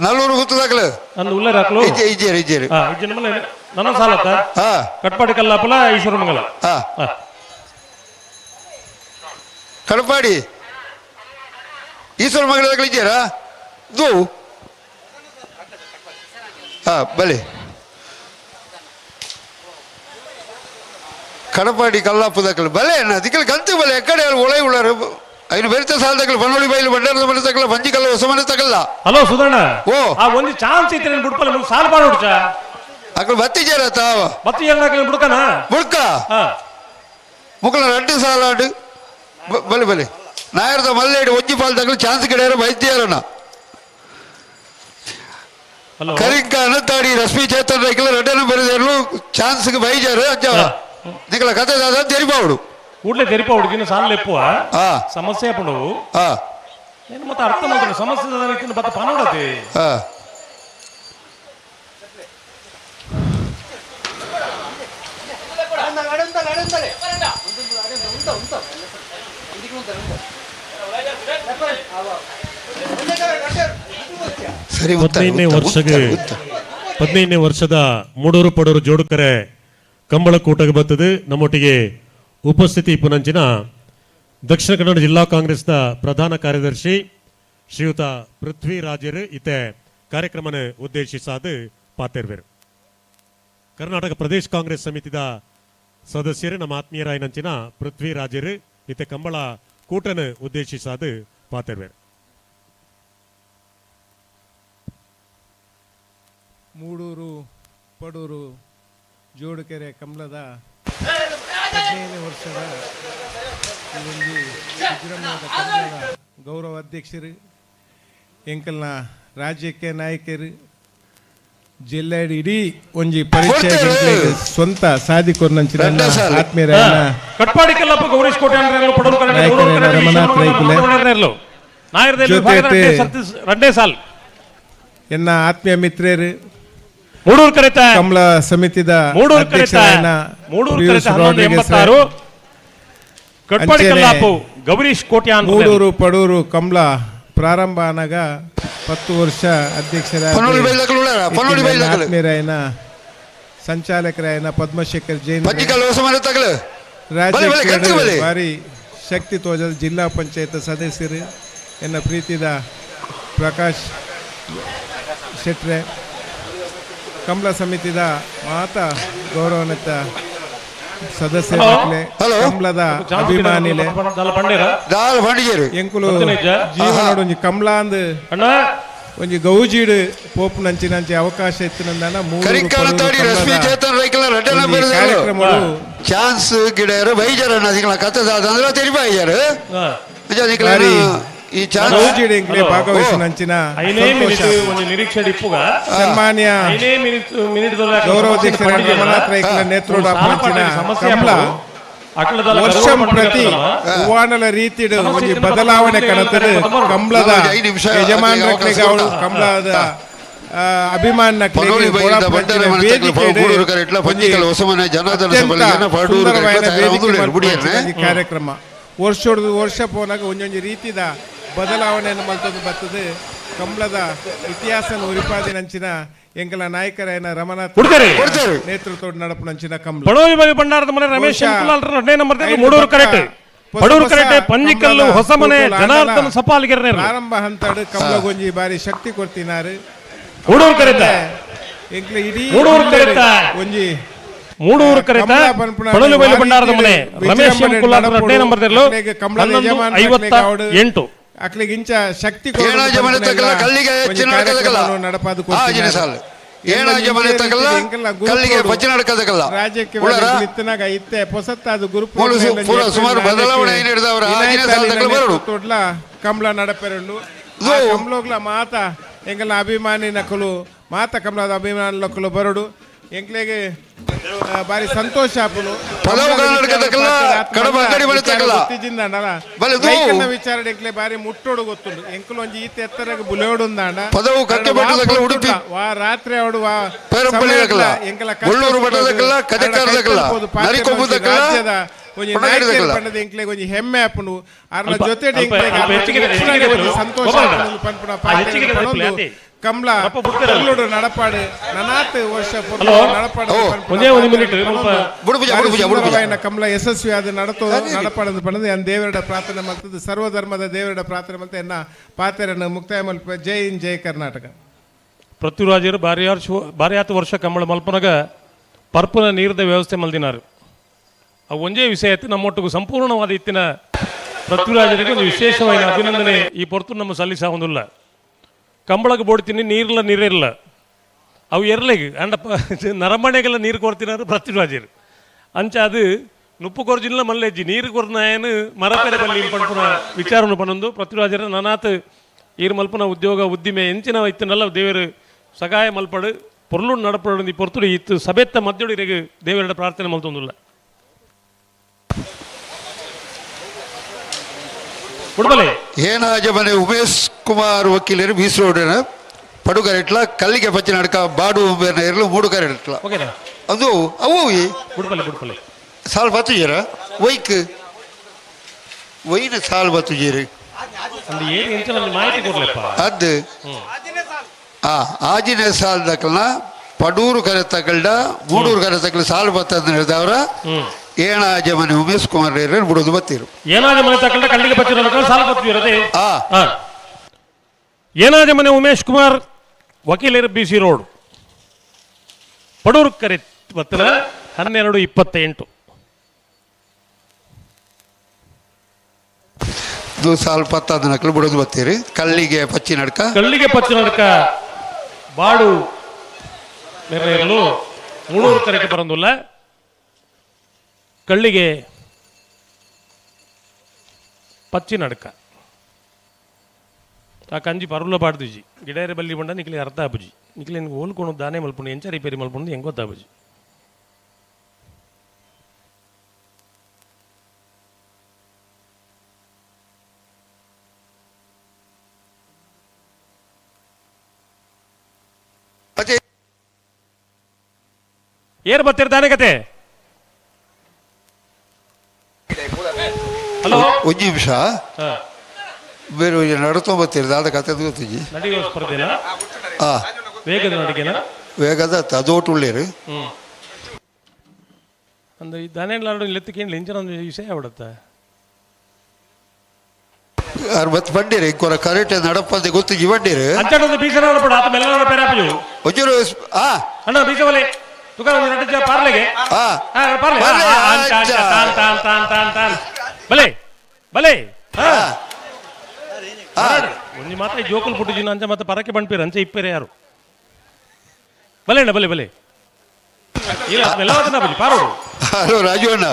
ನಲ್ಲೂರು ಗುತ್ತು ದಾಖಲೆ ನಂದು ಉಳ್ಳೇರ ಹಾಕಲು ಇಜ್ಜೇರು ಇಜ್ಜೇರು ಇಜ್ಜೆ ನಮ್ಮಲ್ಲಿ ನನ್ನ ಸಾಲತ್ತ ಕಟ್ಪಾಡಿ ಕಲ್ಲಾಪುಲ ಈಶ್ವರ ಮಂಗಲ ಕಡಪಾಡಿ ಈಶ್ವರ ಮಂಗಲ ದಾಖಲೆ ಇಜ್ಜೇರಾ ದೂ ಹಾ ಬಲೆ ಕಡಪಾಡಿ ಕಲ್ಲಾಪು ದಾಖಲೆ ಬಲೆ ಅಣ್ಣ ದಿಕ್ಕಲು ಕಂತು ಬಲೆ ಎಕ್ಕಡೆ ಒಳಗೆ ಉಳ್ಳಾರು ಐನು ಬೆರಿತ ಸಾಲ ತಗಲ ಬನ್ನೋಡಿ ಬೈಲು ಬಂಡಾರದ ಮನೆ ತಗಲ ಬಂಜಿ ಕಲ್ಲ ಹೊಸ ಮನೆ ತಗಲ್ಲ. ಹಲೋ ಸುಧಣ್ಣ ಓ ಆ ಒಂದು ಚಾನ್ಸ್ ಇತ್ತು ನೀನು ಬಿಡ್ಪಲ್ಲ ಮುಂದೆ ಸಾಲ ಬಾಳ ಹುಡ್ಚ ಅక్కడ ಬತ್ತಿ ಜೇರ ತಾವ ಬತ್ತಿ ಜೇರ ಬುಡ್ಕನ ಬುಡ್ಕ ಮುಕ್ಕಳ 2 ಸಾಲ ಆಡು ಬಲೆ ಬಲೆ ನಾಯರದ ಮಲ್ಲೇಡಿ ಒಂಜಿ ಪಾಲ್ ತಗಲು ಚಾನ್ಸ್ ಕಡೆಯಾರ ಬೈದ್ಯಾರಣ್ಣ. Karinka Ananthadi Rashmi Chetan ರೈಕಲ ರಡ್ಡೆ number chance ಬೈಜಾರು ಅಂಚ ನಿಕಲ ಕತೆ ದಾದ ತೆರಿಪಾవుಡು ಕೂಡಲೇ ತೆರಿಪಾವುಡು ಗಿನ್ನ ಸಾಲ ಎಪ್ಪುವ ಸಮಸ್ಯೆ ಪಂಡವು ಏನು ಮತ್ತೆ ಅರ್ಥ ಮಾಡ್ತಾರೆ ಸಮಸ್ಯೆ ದಾದ ಬತ್ತ ಪನೋಡತಿ. ಸರಿ 15ನೇ ವರ್ಷದ ಮೂಡೂರು ಪಡೂರು ಜೋಡುಕರೆ ಕಂಬಳಕೂಟಕ್ಕೆ ಬರ್ತದೆ. ನಮ್ಮೊಟ್ಟಿಗೆ ಉಪಸ್ಥಿತಿ ಪುನಂಚಿನ ದಕ್ಷಿಣ ಕನ್ನಡ ಜಿಲ್ಲಾ ಕಾಂಗ್ರೆಸ್ನ ಪ್ರಧಾನ ಕಾರ್ಯದರ್ಶಿ ಶ್ರೀಯುತ ಪೃಥ್ವಿರಾಜರು ಇತ್ತೆ ಕಾರ್ಯಕ್ರಮನ ಉದ್ದೇಶಿಸಾದ ಪಾತೆರ್ವೆರು. ಕರ್ನಾಟಕ ಪ್ರದೇಶ ಕಾಂಗ್ರೆಸ್ ಸಮಿತಿದ ಸದಸ್ಯರು ನಮ್ಮ ಆತ್ಮೀಯರಾಯನಂಚಿನ ಪೃಥ್ವಿರಾಜರು ಇತ್ತೆ ಕಂಬಳ ಕೂಟನ ಉದ್ದೇಶಿಸಾದ ಪಾತೆರ್ವೆರು. ಮೂಡೂರು ಪಡೂರು ಜೋಡುಕೆರೆ ಕಂಬಳದ 15ನೇ ವರ್ಷದ ಈ ಒಂದು ವಿಜೃಂಭಣದ ಕಂಬಳದ ಗೌರವ ಅಧ್ಯಕ್ಷರು, ಎಂಕಲ್ನ ರಾಜ್ಯಕ್ಕೆ ನಾಯಕರು, ಜಿಲ್ಲೆ ಇಡೀ ಒಂಜಿ ಪರಿಚಯ ಸ್ವಂತ ಸಾಧಿಕೊರ್ನಂಚಿನ ಆತ್ಮೀಯರಾಯನ ಕಟ್ಪಾಡಿ ಕಲ್ಲಪ್ಪ ಗೌರೀಶ್ ಕೋಟೆ ರಮನಾಥ್ ರೈಕುಲೆ ರಡ್ಡೇ ಸಾಲ್ ಎನ್ನ ಆತ್ಮೀಯ ಮಿತ್ರರು ಮೂಡೂರು ಕರೆತ ಕಮಲ ಸಮಿತಿದ ಮೂಡೂರು ಕರೆತ ಮೂಡೂರು ಕರೆತ 1186 ಕಟ್ಪಾಡಿ ಕಲ್ಲಾಪು ಗೌರೀಶ್ ಕೋಟ್ಯಾನ್ ಮೂಡೂರು ಪಡೂರು ಕಮಲ ಪ್ರಾರಂಭ ಆನಾಗ 10 ವರ್ಷ ಅಧ್ಯಕ್ಷರಾದ ಆತ್ಮೀಯರಾಯನ ಸಂಚಾಲಕರಾಯನ ಪದ್ಮಶೇಖರ್ ಜೈನ್ ರಾಜ್ಯ ಭಾರಿ ಶಕ್ತಿ ತೋಜದ ಜಿಲ್ಲಾ ಪಂಚಾಯತ್ ಸದಸ್ಯರು ಎನ್ನ ಪ್ರೀತಿದ ಪ್ರಕಾಶ್ ಶೆಟ್ರೆ, ಕಮಲ ಸಮಿತಿದ ಮಾತ ಗೌರವಾನ್ವಿತ ಸದಸ್ಯರೇ, ಕಮಲದ ಅಭಿಮಾನಿಲೆ ಎಂಕುಲು ಜೀವನೋಡು ಒಂಜಿ ಕಮಲ ಅಂದ್ ಒಂಜಿ ಗೌಜೀಡು ಪೋಪು ನಂಚಿನಂಚಿ ಅವಕಾಶ ಇತ್ತಿನಂದಾನ ಕಾರ್ಯಕ್ರಮ ಚಾನ್ಸ್ ಗಿಡರು ಬೈಜಾರ ಕತ್ತದಾದಂದ್ರೆ ತೆರಿಬಾಯ್ಯಾರು ಈ ಭಾಗವಹಿಸಿನಂಚಿನ ಸನ್ಮಾನ್ಯ ಗೌರವಾಧ್ಯಕ್ಷರ ರಮನಾಥ್ ರೈಕಲ ನೇತೃತ್ವದ ಕಮಲ ವರ್ಷ ಪ್ರತಿ ಹೂವಾನಲ ರೀತಿಡು ಒಂಜಿ ಬದಲಾವಣೆ ಕಣತದೆ. ಕಮಲದ ಯಜಮಾನರಕ್ಲೆಗ್ ಅವಳು ಕಮಲದ ಅಭಿಮಾನ ಕಾರ್ಯಕ್ರಮ ವರ್ಷೊಡ್ದು ವರ್ಷ ಪೋನಾಗ ಒಂಜೊಂಜಿ ರೀತಿದ ಬದಲಾವಣೆಯನ್ನು ಮಲ್ತೊಂದು ಬರ್ತದೆ. ಕಮಲದ ಇತಿಹಾಸ ಉರಿಪಾದಿನಂಚಿನ ಎಂಕಲ ನಾಯಕರಾಯನ ರಮನಾಥ್ ನೇತೃತ್ವ ನಡಪುನಂಚಿನ ಕಮಲ ಬಡೋಯಿ ಭಂಡಾರದ ಮನೆ ರಮೇಶ್ ನಂಬರ್ ಮೂಡೂರು ಕರೆಕ್ಟ್ ಬಡೂರು ಕರೆಕ್ಟ್ ಪಂಜಿಕಲ್ಲು ಹೊಸಮನೆ ಜನಾರ್ದನ ಸಪಾಲಿಗೆರೆ ಪ್ರಾರಂಭ ಹಂತಡು ಕಮಲಗೊಂಜಿ ಬಾರಿ ಶಕ್ತಿ ಕೊಡ್ತಿನಾರು. ಮೂಡೂರು ಕರೆತ ಎಂಕ್ಲ ಇಡೀ ಮೂಡೂರು ಕರೆತ ಒಂಜಿ ಮೂಡೂರು ಕರೆತ ಪಡಲು ಬೈಲು ಭಂಡಾರದ ಮನೆ ರಮೇಶ್ ಕುಲಾಲ್ ನಂಬರ್ 58 ಅಕ್ಲಿಗೆ ಇಂಚ ಶಕ್ತಿ ರಾಜ್ಯಕ್ಕೆ ಇತ್ತನಾಗ ಇತ್ತೆ ಪೊಸತ್ತಾದ ಗುರುಪು ಕಮಲ ನಡಪೆರುಂಡು ಕಮಲೋಗ್ಲ ಮಾತ ಎಂಕಲ್ನ ಅಭಿಮಾನಿ ನಕಲು ಮಾತ ಕಮಲದ ಅಭಿಮಾನಿ ನಕಲು ಬರಡು ಎಂಕ್ಲೆಗೆ ಬಾರಿ ಸಂತೋಷ ಆಪುನು. ವಿಚಾರ ಎಂಕ್ಲೆ ಬಾರಿ ಮುಟ್ಟೋಡು ಗೊತ್ತುಂಡು. ಎಂಕುಲು ಒಂಜಿ ಈತ ಎತ್ತರಗ ಬುಲೆಯೋಡುಂದಾಂಡ ವಾ ರಾತ್ರಿ ಅವಡು ವಾ ಎಂಕಲ ರಾಜ್ಯದ ಒಂಜಿ ನಾಯಕರು ಪಂಡದ ಎಂಕ್ಲೆಗ್ ಒಂಜಿ ಹೆಮ್ಮೆ ಆಪುಂಡು. ಅರ್ನ ಜೊತೆ ಸಂತೋಷ ಪನ್ಪುನ ಕಮಲ ಪೊರ್ಲುಡು ನಡಪಾಡು ನನಾತ್ ವರ್ಷ ನಡಪಾಡು ಕಮಲ ಯಶಸ್ವಿಯಾದ ನಡತೋ ನಡಪಾಡದು ಪಂಡದು ಎನ್ ದೇವರಡ ಪ್ರಾರ್ಥನೆ ಮಾಡ್ತದೆ. ಸರ್ವಧರ್ಮದ ದೇವರಡ ಪ್ರಾರ್ಥನೆ ಮಾಡ್ತದೆ. ಎನ್ನ ಪಾತೆರನ್ನು ಮುಕ್ತಾಯ ಮಲ್ಪ. ಜೈ ಇನ್ ಜೈ ಕರ್ನಾಟಕ. ಪೃಥ್ವಿರಾಜರು ಬಾರಿ ವರ್ಷ ಕಮಲ ಮಲ್ಪನಗ ಪರ್ಪುನ ನೀರದ ವ್ಯವಸ್ಥೆ ಮಲ್ದಿನಾರು. ಅವು ಒಂಜೇ ವಿಷಯ ಇತ್ತು ನಮ್ಮೊಟ್ಟಿಗೂ ಸಂಪೂರ್ಣವಾದ ಇತ್ತಿನ ಪೃಥ್ವಿರಾಜರಿಗೆ ಒಂದು ವಿಶೇಷವಾದ ಅಭಿನಂದನೆ ಈ ಪೊರ್ತು ನಮ್ಮ ಸಲ್ಲಿಸ ಒಂದುಲ್ಲ. ಕಂಬಳಕ್ಕೆ ಬೋಡ್ತೀನಿ ನೀರಿಲ್ಲ ನೀರಿಲ್ಲ ಅವು ಎರ್ಲೆಗ್ ಅಂಡ ನರಮಣೆಗೆಲ್ಲ ನೀರು ಕೊರ್ತಿನಾರು ಪೃಥ್ವಿರಾಜರು. ಅಂಚ ಅದು ನುಪ್ಪು ಕೊರ್ಜಿಲ್ಲ ಮಲ್ಲೆಜ್ಜಿ ನೀರು ಕೊರ್ನಾಯನು ಮರಪೆರೆ ಬಲ್ಲಿ ಪನ್ಪುನ ವಿಚಾರವನ್ನು ಪನೊಂದು ಪೃಥ್ವಿರಾಜರ ನನಾತ್ ಈರು ಮಲ್ಪುನ ಉದ್ಯೋಗ ಉದ್ದಿಮೆ ಎಂಚಿನ ಇತ್ತಿನಲ್ಲ ದೇವರು ಸಗಾಯ ಮಲ್ಪಡು ಪೊರ್ಲು ನಡಪಡು ಪೊರ್ತುಡು ಇತ್ತು ಸಭೆತ್ತ ಮಧ್ಯಡು ಇರೆಗ್ ದೇವರ ಪ್ರಾರ್ಥನೆ ಮಲ್ತೊಂದುಲ್ಲ. ಏನಾಜ ಮನೆ ಉಮೇಶ್ ಕುಮಾರ್ ವಕೀಲರು ಬೀಸ್ ರೋಡ್ ಪಡುಗರೆಟ್ಲ ಕಲ್ಲಿಗೆ ಪಚ್ಚಿ ನಡ್ಕ ಬಾಡು ಇರಲು ಮೂಡು ಕರೆಟ್ಲ ಅದು ಅವು ಬುಡ್ಪಲೆ ಬುಡ್ಪಲೆ ಸಾಲ್ ಬತ್ತುಜೀರ ವೈಕ್ ವೈನ ಸಾಲ್ ಬತ್ತುಜೀರು ಅದು ಆಜಿನ ಸಾಲ್ ದಕ್ಕಲ್ನ ಪಡೂರು ಕರೆ ತಗಲ್ಡ ಮೂಡೂರು ಕರೆ ತಗಲ ಸಾಲ್ ಬತ್ತಂದ್ರೆ ಹೇಳ್ದವ್ರ ಏನಾಜ ಮನೆ ಉಮೇಶ್ ಕುಮಾರ್ ಬಿಡೋದು ಬತ್ತೀರು. ಏನಾಜ ಮನೆ ತಕ್ಕಂಡ ಕಲ್ಲಿಗೆ ಬಚ್ಚಿರೋ ಸಾಲ ಬತ್ತಿರದೆ. ಏನಾಜ ಮನೆ ಉಮೇಶ್ ಕುಮಾರ್ ವಕೀಲರು ಬಿ ಸಿ ರೋಡ್ ಪಡೂರು ಕರೆ ಬತ್ತಲ 12:28. ಇದು ಸಾಲ್ ಪತ್ತಾದ ನಕಲು ಬಿಡೋದು ಬತ್ತೀರಿ. ಕಲ್ಲಿಗೆ ಪಚ್ಚಿ ನಡ್ಕ ಕಲ್ಲಿಗೆ ಪಚ್ಚಿ ನಡ್ಕ ಬಾಡು ನೆರವೇರಲು ಮೂಡೂರು ಕರೆಗೆ ಬರೋದಿಲ್ಲ. ಕಳ್ಳಿಗೆ ಪಚ್ಚಿ ನಡ್ಕ ಆ ಕಂಜಿ ಪರುಲ ಪಾಡ್ದುಜಿ ಗಿಡೇರೆ ಬಲ್ಲಿ ಬಂಡ ನಿಕ್ಲೆ ಅರ್ಥ ಆಪುಜಿ ನಿಕ್ಲೆ ಓಲ್ಕೊಣು ದಾನೆ ಮಲ್ಪುಂಡು ಎಂಚ ರಿಪೇರಿ ಮಲ್ಪುಂಡು ಹೆಂಗ್ ಗೊತ್ತಾಪುಜಿ. ಏರ್ ಬತ್ತಿರ ದಾನೆ ಕತೆ. ಹಲೋ ಒಂದು ನಿಮಿಷ ಬೇರೆ ನಡ್ಕೊಂಬತ್ತೀರಿ ದಾದ ಕತೆ ಗೊತ್ತಿಜಿ ನಡಿಗೆ ಸ್ಪರ್ಧೆನಾ? ವೇಗದ ನಡಿಗೆನಾ? ವೇಗದ ಅದೋಟು ಉಳ್ಳೇರು ಅಂದ್ರೆ ಈ ದಾನೆಲ್ಲ ಲೆತ್ತಕ್ಕೆ ಇಂಚಿನ ಒಂದು ವಿಷಯ ಅವಡತ್ತ ಅರವತ್ತು ಬಂಡೀರಿ ಇಂಕೊರ ಕರೆಕ್ಟ್ ನಡಪಂದೆ ಗೊತ್ತಿಜಿ ಬಂಡೀರು ಅಂಚಡ ಬೀಸನ ಪಡ ಆತ ಮೆಲ್ಲನ ಪೇರಾಪಜು ಒಂಚೂರು ಅಣ್ಣ ಬೀಸವಲೆ ತುಕಾರ ಒಂದು ನಟ ಪಾರ್ಲೆಗೆ ಪಾರ್ಲೆ ತಾನ್ ತಾನ್ ತಾನ್ ತಾನ್ ತಾನ್ ಬಲೆ ಬಲೆ ಒಂಜಿ ಮಾತ್ರ ಜೋಕುಲ್ ಪುಟ್ಟುಜಿನ ಅಂಚ ಮತ್ತೆ ಪರಕೆ ಬಂಡ್ಪೀರ ಅಂಚೆ ಇಪ್ಪೇರೆ ಯಾರು ಬಲೆ ಅಣ್ಣ ಬಲೆ ಬಲೆ ಪಾರೋಡು. ಹಲೋ ರಾಜು ಅಣ್ಣ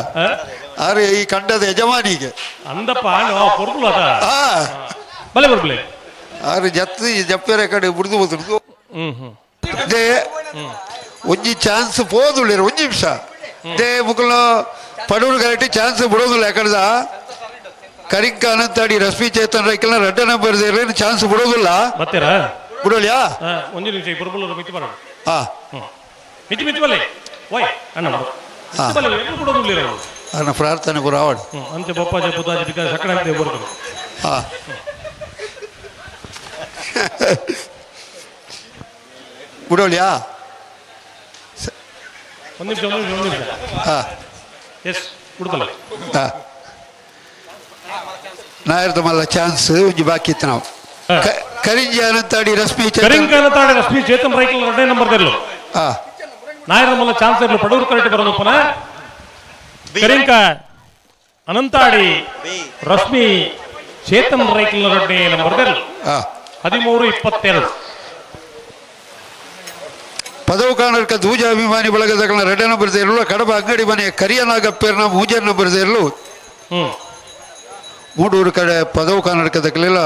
ಆರೆ ಈ ಕಂಡದ ಯಜಮಾನಿಗೆ ಅಂದಪ್ಪ ಪೊರ್ಲು ಅದ ಬಲೆ ಬರ್ಬಲೆ ಆರು ಜತ್ತು ಜಪ್ಪೇರೆ ಕಡೆ ಬುಡ್ದು ಹೋದ್ರು. ಹ್ಮ್ ಹ್ಮ್ ಒಂಜಿ ಚಾನ್ಸ್ ಪೋದುಳ್ಳೇರು ಒಂಜಿ ನಿಮಿಷ they Mukul Padur correct chance ಬಿಡೋದಿಲ್ಲ. ಯಾಕಂದ ಕರಿಂಕ ಅನಂತಾಡಿ ರಶ್ಮಿ ಚೇತನ್ ರೈಕಲ್ನ ರಡ್ಡ ನಂಬರ್ ಚಾನ್ಸ್ ಬಿಡೋದಿಲ್ಲ. ಬರ್ತೀರಾ ಬಿಡೋಲ್ಯಾ? ಒಂದು ನಿಮಿಷ ಇಬ್ಬರು ಮಿತಿ ಬರೋಣ. ಮಿತಿ ಮಿತಿ ಬಲೆ ಓಯ್ ಅಣ್ಣ ಬಿಡೋದಿಲ್ಲ. ಅಣ್ಣ ಪ್ರಾರ್ಥನೆ ಪೂರ ಆವಡ್ ಅಂಚೆ ಬಪ್ಪಾಜ ಪುತಾಜಿ ಬಿದ್ದ ಸಕ್ಕರೆ ಅಂತ ಬರ್ತದೆ. ಬಿಡೋಲ್ಯಾ? ಒಂದು ನಿಮಿಷ ಒಂದು ನಿಮಿಷ ಒಂದು ನಿಮಿಷ. ಎಸ್ ಬಿಡ್ತಲ್ಲ. ನಾಯರ್ದ ಮಲ್ಲ ಚಾನ್ಸ್ ಒಂಜಿ ಬಾಕಿ ಇತ್ತು ನಾವು. ಕರಿಂಜಿ ಅನಂತಾಡಿ ರಶ್ಮಿ ಕರಿಂಜಿ ಅನಂತಾಡಿ ರಶ್ಮಿ ಚೇತನ್ ರೈಕಲ್ ಎರಡನೇ ನಂಬರ್ ಇರಲು. ನಾಯರ್ದ ಮಲ್ಲ ಚಾನ್ಸ್ ಇರಲು ಪಡೂರು ಕರೆಕ್ಟ್ ಬರೋದು ಪುನಃ ಕರಿಂಕ ಅನಂತಾಡಿ ರಶ್ಮಿ ಚೇತನ್ ರೈಕಲ್ ಎರಡನೇ ನಂಬರ್ ಇರಲು. 13:22. ಪದವು ಕಾಣರ್ಕ ದೂಜ ಅಭಿಮಾನಿ ಬಳಗದ ಎರಡನೇ ನಂಬರ್ ಇರಲು. ಕಡಬ ಅಂಗಡಿ ಮನೆ ಕರಿಯನಾಗಪ್ಪೇರ್ನ ಮೂಜರ್ ನಂಬರ್ ಇರಲು. ಮೂಡೂರು ಕಡೆ ಪದವು ಕರ್ನಾಟಕದಕ್ಕೆಲ್ಲ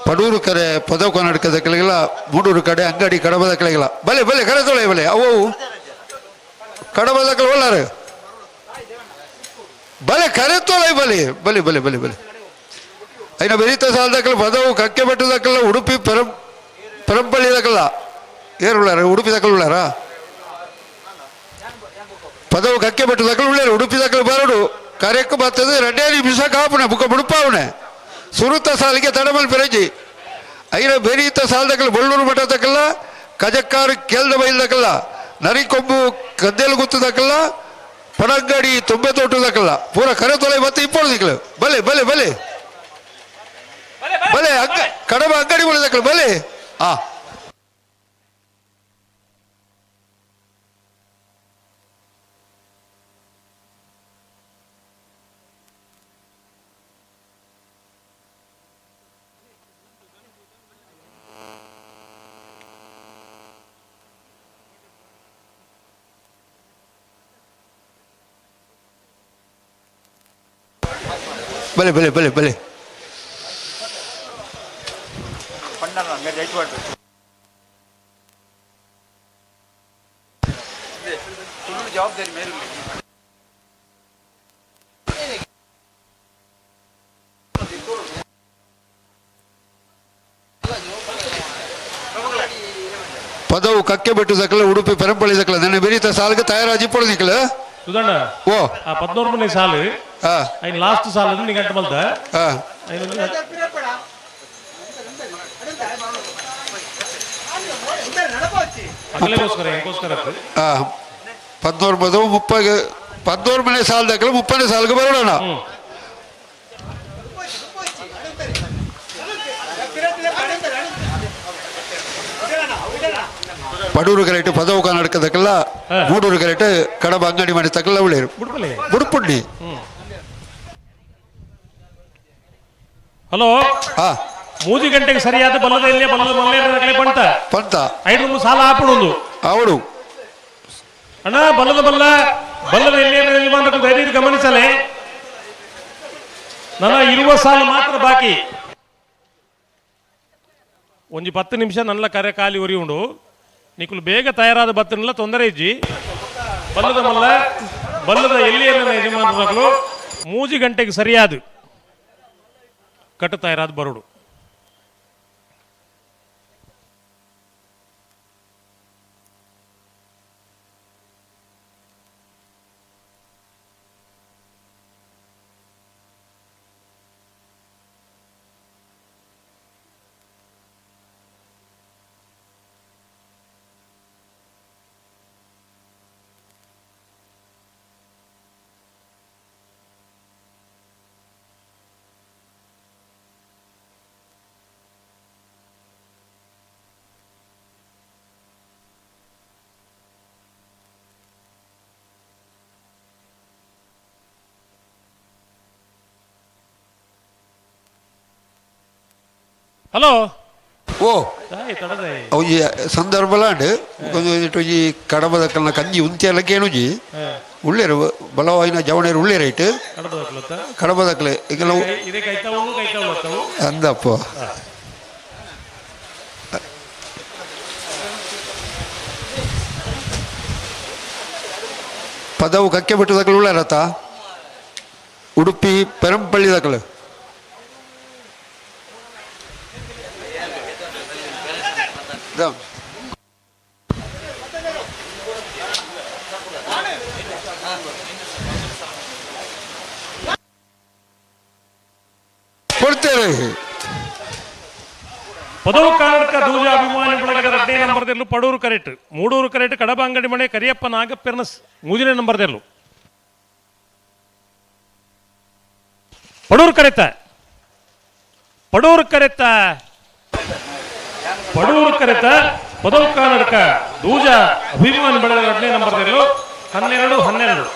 ಪಡೂರು ಕರೆ ಪದವು ಕರ್ನಾಟಕದಕ್ಕೆಲ್ಲ ಮೂಡೂರು ಕಡೆ ಅಂಗಡಿ ಕಡಬದ ಕಡೆಗೆಲ್ಲ ಬಲೆ ಬಲೆ ಕರೆ ತೊಳೆ ಬಲೆ ಅವು ಕಡಬದ ಒಳ್ಳಾರು ಬಲೆ ಕರೆ ತೊಳೆ ಬಲೆ ಬಲೆ ಬಲೆ ಬಲೆ ಬಲೆ ಐನ ಬೆರೀತ ಸಾಲದಕ್ಕಲ್ಲ ಪದವು ಕಕ್ಕೆ ಬೆಟ್ಟದಕ್ಕಲ್ಲ ಉಡುಪಿ ಪರಂಪಳ್ಳಿ ದಕ್ಕಲ್ಲ ಏರು ಉಡುಪಿ ದಕ್ಕಲು ಉಳ್ಳಾರ ಪದವು ಕಕ್ಕೆ ಬೆಟ್ಟದಕ್ಕಲು ಉಳ್ಳಾರು ಉಡುಪಿ ದಕ್ಕಲು ಬರಡು ಕರೆಕ್ಕು ಬರ್ತದೆ ರೆಡ್ಡೇ ನಿಮಿಷ ಕಾಪುಣೆ ಬುಕ್ಕ ಬುಡುಪಾವಣೆ ಸುರುತ ಸಾಲಿಗೆ ತಡಮಲ್ ಪೆರಜಿ ಐನ ಬೆರೀತ ಸಾಲದಕ್ಕಲ್ಲ ಬೊಳ್ಳೂರು ಮಠ ತಕ್ಕಲ್ಲ ಕಜಕ್ಕಾರು ಕೇಳ್ದ ಬೈಲ್ದಕ್ಕಲ್ಲ ನರಿಕೊಂಬು ಕದ್ದೆಲು ಗುತ್ತದಕ್ಕಲ್ಲ ಪಡಂಗಡಿ ತುಂಬೆ ತೋಟದಕ್ಕಲ್ಲ ಪೂರ ಕರೆ ತೊಲೆ ಮತ್ತೆ ಇಪ್ಪಳು ದಿಕ್ಕಲು ಬಲೆ ಬಲೆ ಬಲೆ ಬಲೆ ಅಂಗ ಕಡಬ ಅಂಗಡಿ ಬಳಿದಕ್ಕಲು ಬಲೆ ಆ ಬಲೆ ಬಲೆ ಬಲೆ ಬಲೆ ಜವಾಬ್ದಾರಿ ಮೇರೆ. ಪದವು ಕಕ್ಕೆ ಬಿಟ್ಟು ದಕ್ಕಲ ಉಡುಪಿ ಪೆರಂಪಳ್ಳಿ ದಕ್ಕಲ ನನ್ನ ಬೆರೀತ ಸಾಲ್ಗೆ ತಯಾರಾಜಿ ಪೊಡು ನಿಕ್ಕಲ. ಸುಧಣ್ಣ, ಓ ಆ 11 ಮನೆ ಸಾಲು ಐನ್ ಲಾಸ್ಟ್ ಸಾಲು ನೀ ಗಂಟೆ ಮಲ್ದ. ಅಗಲೆಗೋಸ್ಕರ ಹೆಂಗೋಸ್ಕರ? 11 ಪದವು 30 11 ಮನೆ ಸಾಲ ದಕ್ಕಲ 30ನೇ ಸಾಲ್ಗೆ ಬರೋಣ. ಪಡೂರು ಕರೆಕ್ಟ್ ಪದವು ಕರ್ನಾಟಕ ದಕ್ಕಲ, ಮೂಡೂರು ಕರೆಕ್ಟ್ ಕಡಬ ಅಂಗಡಿ ಮಾಡಿ ತಕ್ಕಲ್ಲ ಉಳ್ಳೇರು ಬುಡ್ಪುಡ್ಡಿ. ಹಲೋ, 3 ಗಂಟೆಗೆ ಸರಿಯಾದ ಬಲ್ಲದ ಇಲ್ಲಿ ಬಲ್ಲದ ಮಲ್ಲೇರ ಪಂತ ಪಂತ ಐದು ಸಾಲ ಹಾಪುಣೊಂದು ಅವಳು ಅಣ್ಣ ಬಲ್ಲದ ಬಲ್ಲ ಬಲ್ಲದ ಇಲ್ಲಿ ಧೈರ್ಯ ಗಮನಿಸಲೆ, ನನ್ನ ಇರುವ ಸಾಲ ಮಾತ್ರ ಬಾಕಿ. ಒಂಜಿ 10 ನಿಮಿಷ ನನ್ನ ಕರೆ ಖಾಲಿ ಉರಿ ಉಂಡು, ನಿಕುಲು ಬೇಗ ತಯಾರಾದ ಬತ್ತನಿಲ್ಲ ತೊಂದರೆ ಇಜ್ಜಿ. ಬಲ್ಲದ ಮಲ್ಲ ಬಲ್ಲದ ಎಲ್ಲಿ ಯಜಮಾನರು 3 ಗಂಟೆಗೆ ಸರಿಯಾದ ಕಟ್ಟು ತಯಾರಾದ ಬರೋಡು. ಹಲೋ, ಓ ಒಂಜಿ ಸಂದರ್ಭಲಾಂಡ್ ಒಂಜಿ ಕಡಬದಕ್ಕಲ್ನ ಕಂಜಿ ಉಂತಿಯಲ್ಲ ಕೇಣುಜಿ ಉಳ್ಳೇರು ಬಲವಾಯಿನ ಜವಣೇರು ಉಳ್ಳೇರು ಐಟ್ ಕಡಬದಕ್ಕಲೆ ಈಗ ಅಂದಪ್ಪ. ಪದವು ಕಕ್ಕೆ ಬಿಟ್ಟು ದಕ್ಕಲು ಉಳ್ಳೇರತ್ತ ಉಡುಪಿ ಪೆರಂಪಳ್ಳಿ ದಕ್ಕಲು. ಕೊಡ್ತೇವೆ. ಪದವು ಕರ್ನಾಟಕ ದೂಜ ಅಭಿಮಾನಿ ಬಳಗದ 2ನೇ ನಂಬರ್ದಲ್ಲೂ ಪಡೂರು ಕರೆಕ್ಟ್, ಮೂಡೂರು ಕರೆಕ್ಟ್, ಕಡಬ ಅಂಗಡಿ ಮನೆ ಕರಿಯಪ್ಪ ನಾಗಪ್ಪನ 3ನೇ ನಂಬರ್ದಲ್ಲೂ ಪಡೂರು ಕರೆತ, ಪಡೂರು ಕರೆತ, ಪಡೂರು ಕರೆತ ಪದವು ಕರ್ನಾಟಕ ದೂಜ ಅಭಿಮಾನಿ ಬಳಗದ 2ನೇ ನಂಬರ್ದಲ್ಲೂ 12 12.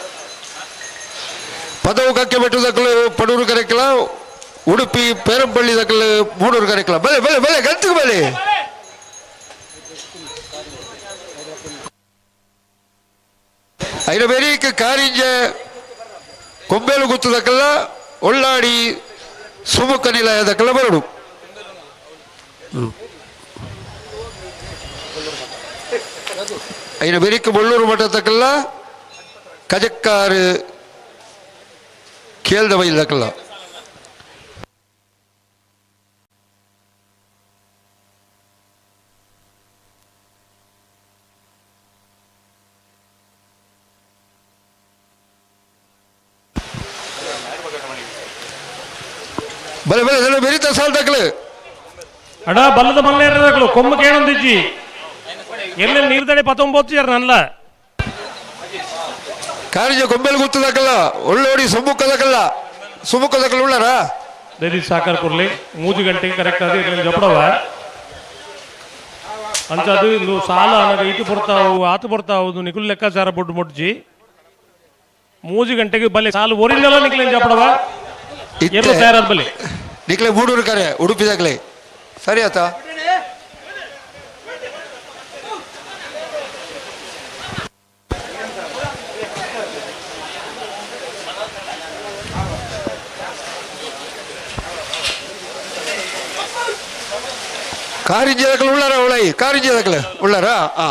ಪದವು ಕಕ್ಕೆ ಬೆಟ್ಟು ದಕ್ಕಲು ಪಡೂರು ಕರೆಕಲ, ಉಡುಪಿ ಪೇರಂಪಳ್ಳಿ ದಕ್ಕಲು ಮೂಡೂರು ಕರೆಕಲ. ಬಲೆ ಬಲೆ ಬಲೆ ಗಂತಿಗೆ ಬಲೆ. ಐನ ಬೇರೀಕ್ ಕಾರಿಂಜೆ ಕೊಂಬೇಲು ಗುತ್ತು ದಕ್ಕಲ್ಲ ಒಳ್ಳಾಡಿ ಸುಮುಖ ನಿಲಯ ದಕ್ಕಲ ಬರಡು. ಐನ ಬೆರಿಕ್ ಬೊಳ್ಳೂರು ಮಠ ತಕ್ಕಲ್ಲ ಕಜಕ್ಕಾರು ಕೇಳ್ದ ಬೈಲ್ ದಕ್ಕಲ್ಲ. ಬಲೆ ಬಲೆ ಬಲೆ ಬೆರಿತ ಸಾಲ್ ದಕ್ಕಲು. ಅಡ ಬಲ್ಲದ ಮಲ್ಲೇರದಕ್ಕಲು ಕೊಮ್ಮ ಕೇಳೊಂದಿಜ್ಜಿ ಎಲ್ಲೆಲ್ಲಿ ನೀರ್ದಡೆ 19 ಜನ ನಲ್ಲ ಕಾರಿಂಜ ಕೊಂಬೆಲ್ ಗುತ್ತದಕ್ಕಲ್ಲ ಒಳ್ಳೋಡಿ ಸುಮುಖದಕ್ಕಲ್ಲ ಸುಮುಖದಕ್ಕಲ್ಲ ಉಳ್ಳಾರ ದಯವಿಟ್ಟು ಸಾಕಾರ ಕೊಡ್ಲಿ. 3 ಗಂಟೆಗೆ ಕರೆಕ್ಟ್ ಆದ ಇಲ್ಲಿ ಜಪಡವ ಅಂಚದು ಇಂದು ಸಾಲ ಅನ್ನೋದು ಇಟ್ಟು ಬರ್ತಾವು ಆತು ಬರ್ತಾವು ನಿಕುಲ್ ಲೆಕ್ಕಾಚಾರ ಬೊಡ್ಡು ಮುಟ್ಜಿ 3 ಗಂಟೆಗೆ ಬಲೆ ಸಾಲು ಒರಿನಲ್ಲ ನಿಕ್ಲೇನ್ ಜಪಡವ ಎಲ್ಲ ತಯಾರಾದ ಬಲೆ ನಿಕ್ಲೆ ಮೂಡೂರು ಕರೆ ಉಡುಪಿದಾಗಲೇ ಸರಿ ಆತ. ಕಾರಿಂಜದಕ್ಕಲು ಉಳ್ಳಾರ ಉಳೈ ಕಾರಿಂಜದಕ್ಕಲು ಉಳ್ಳಾರ ಆ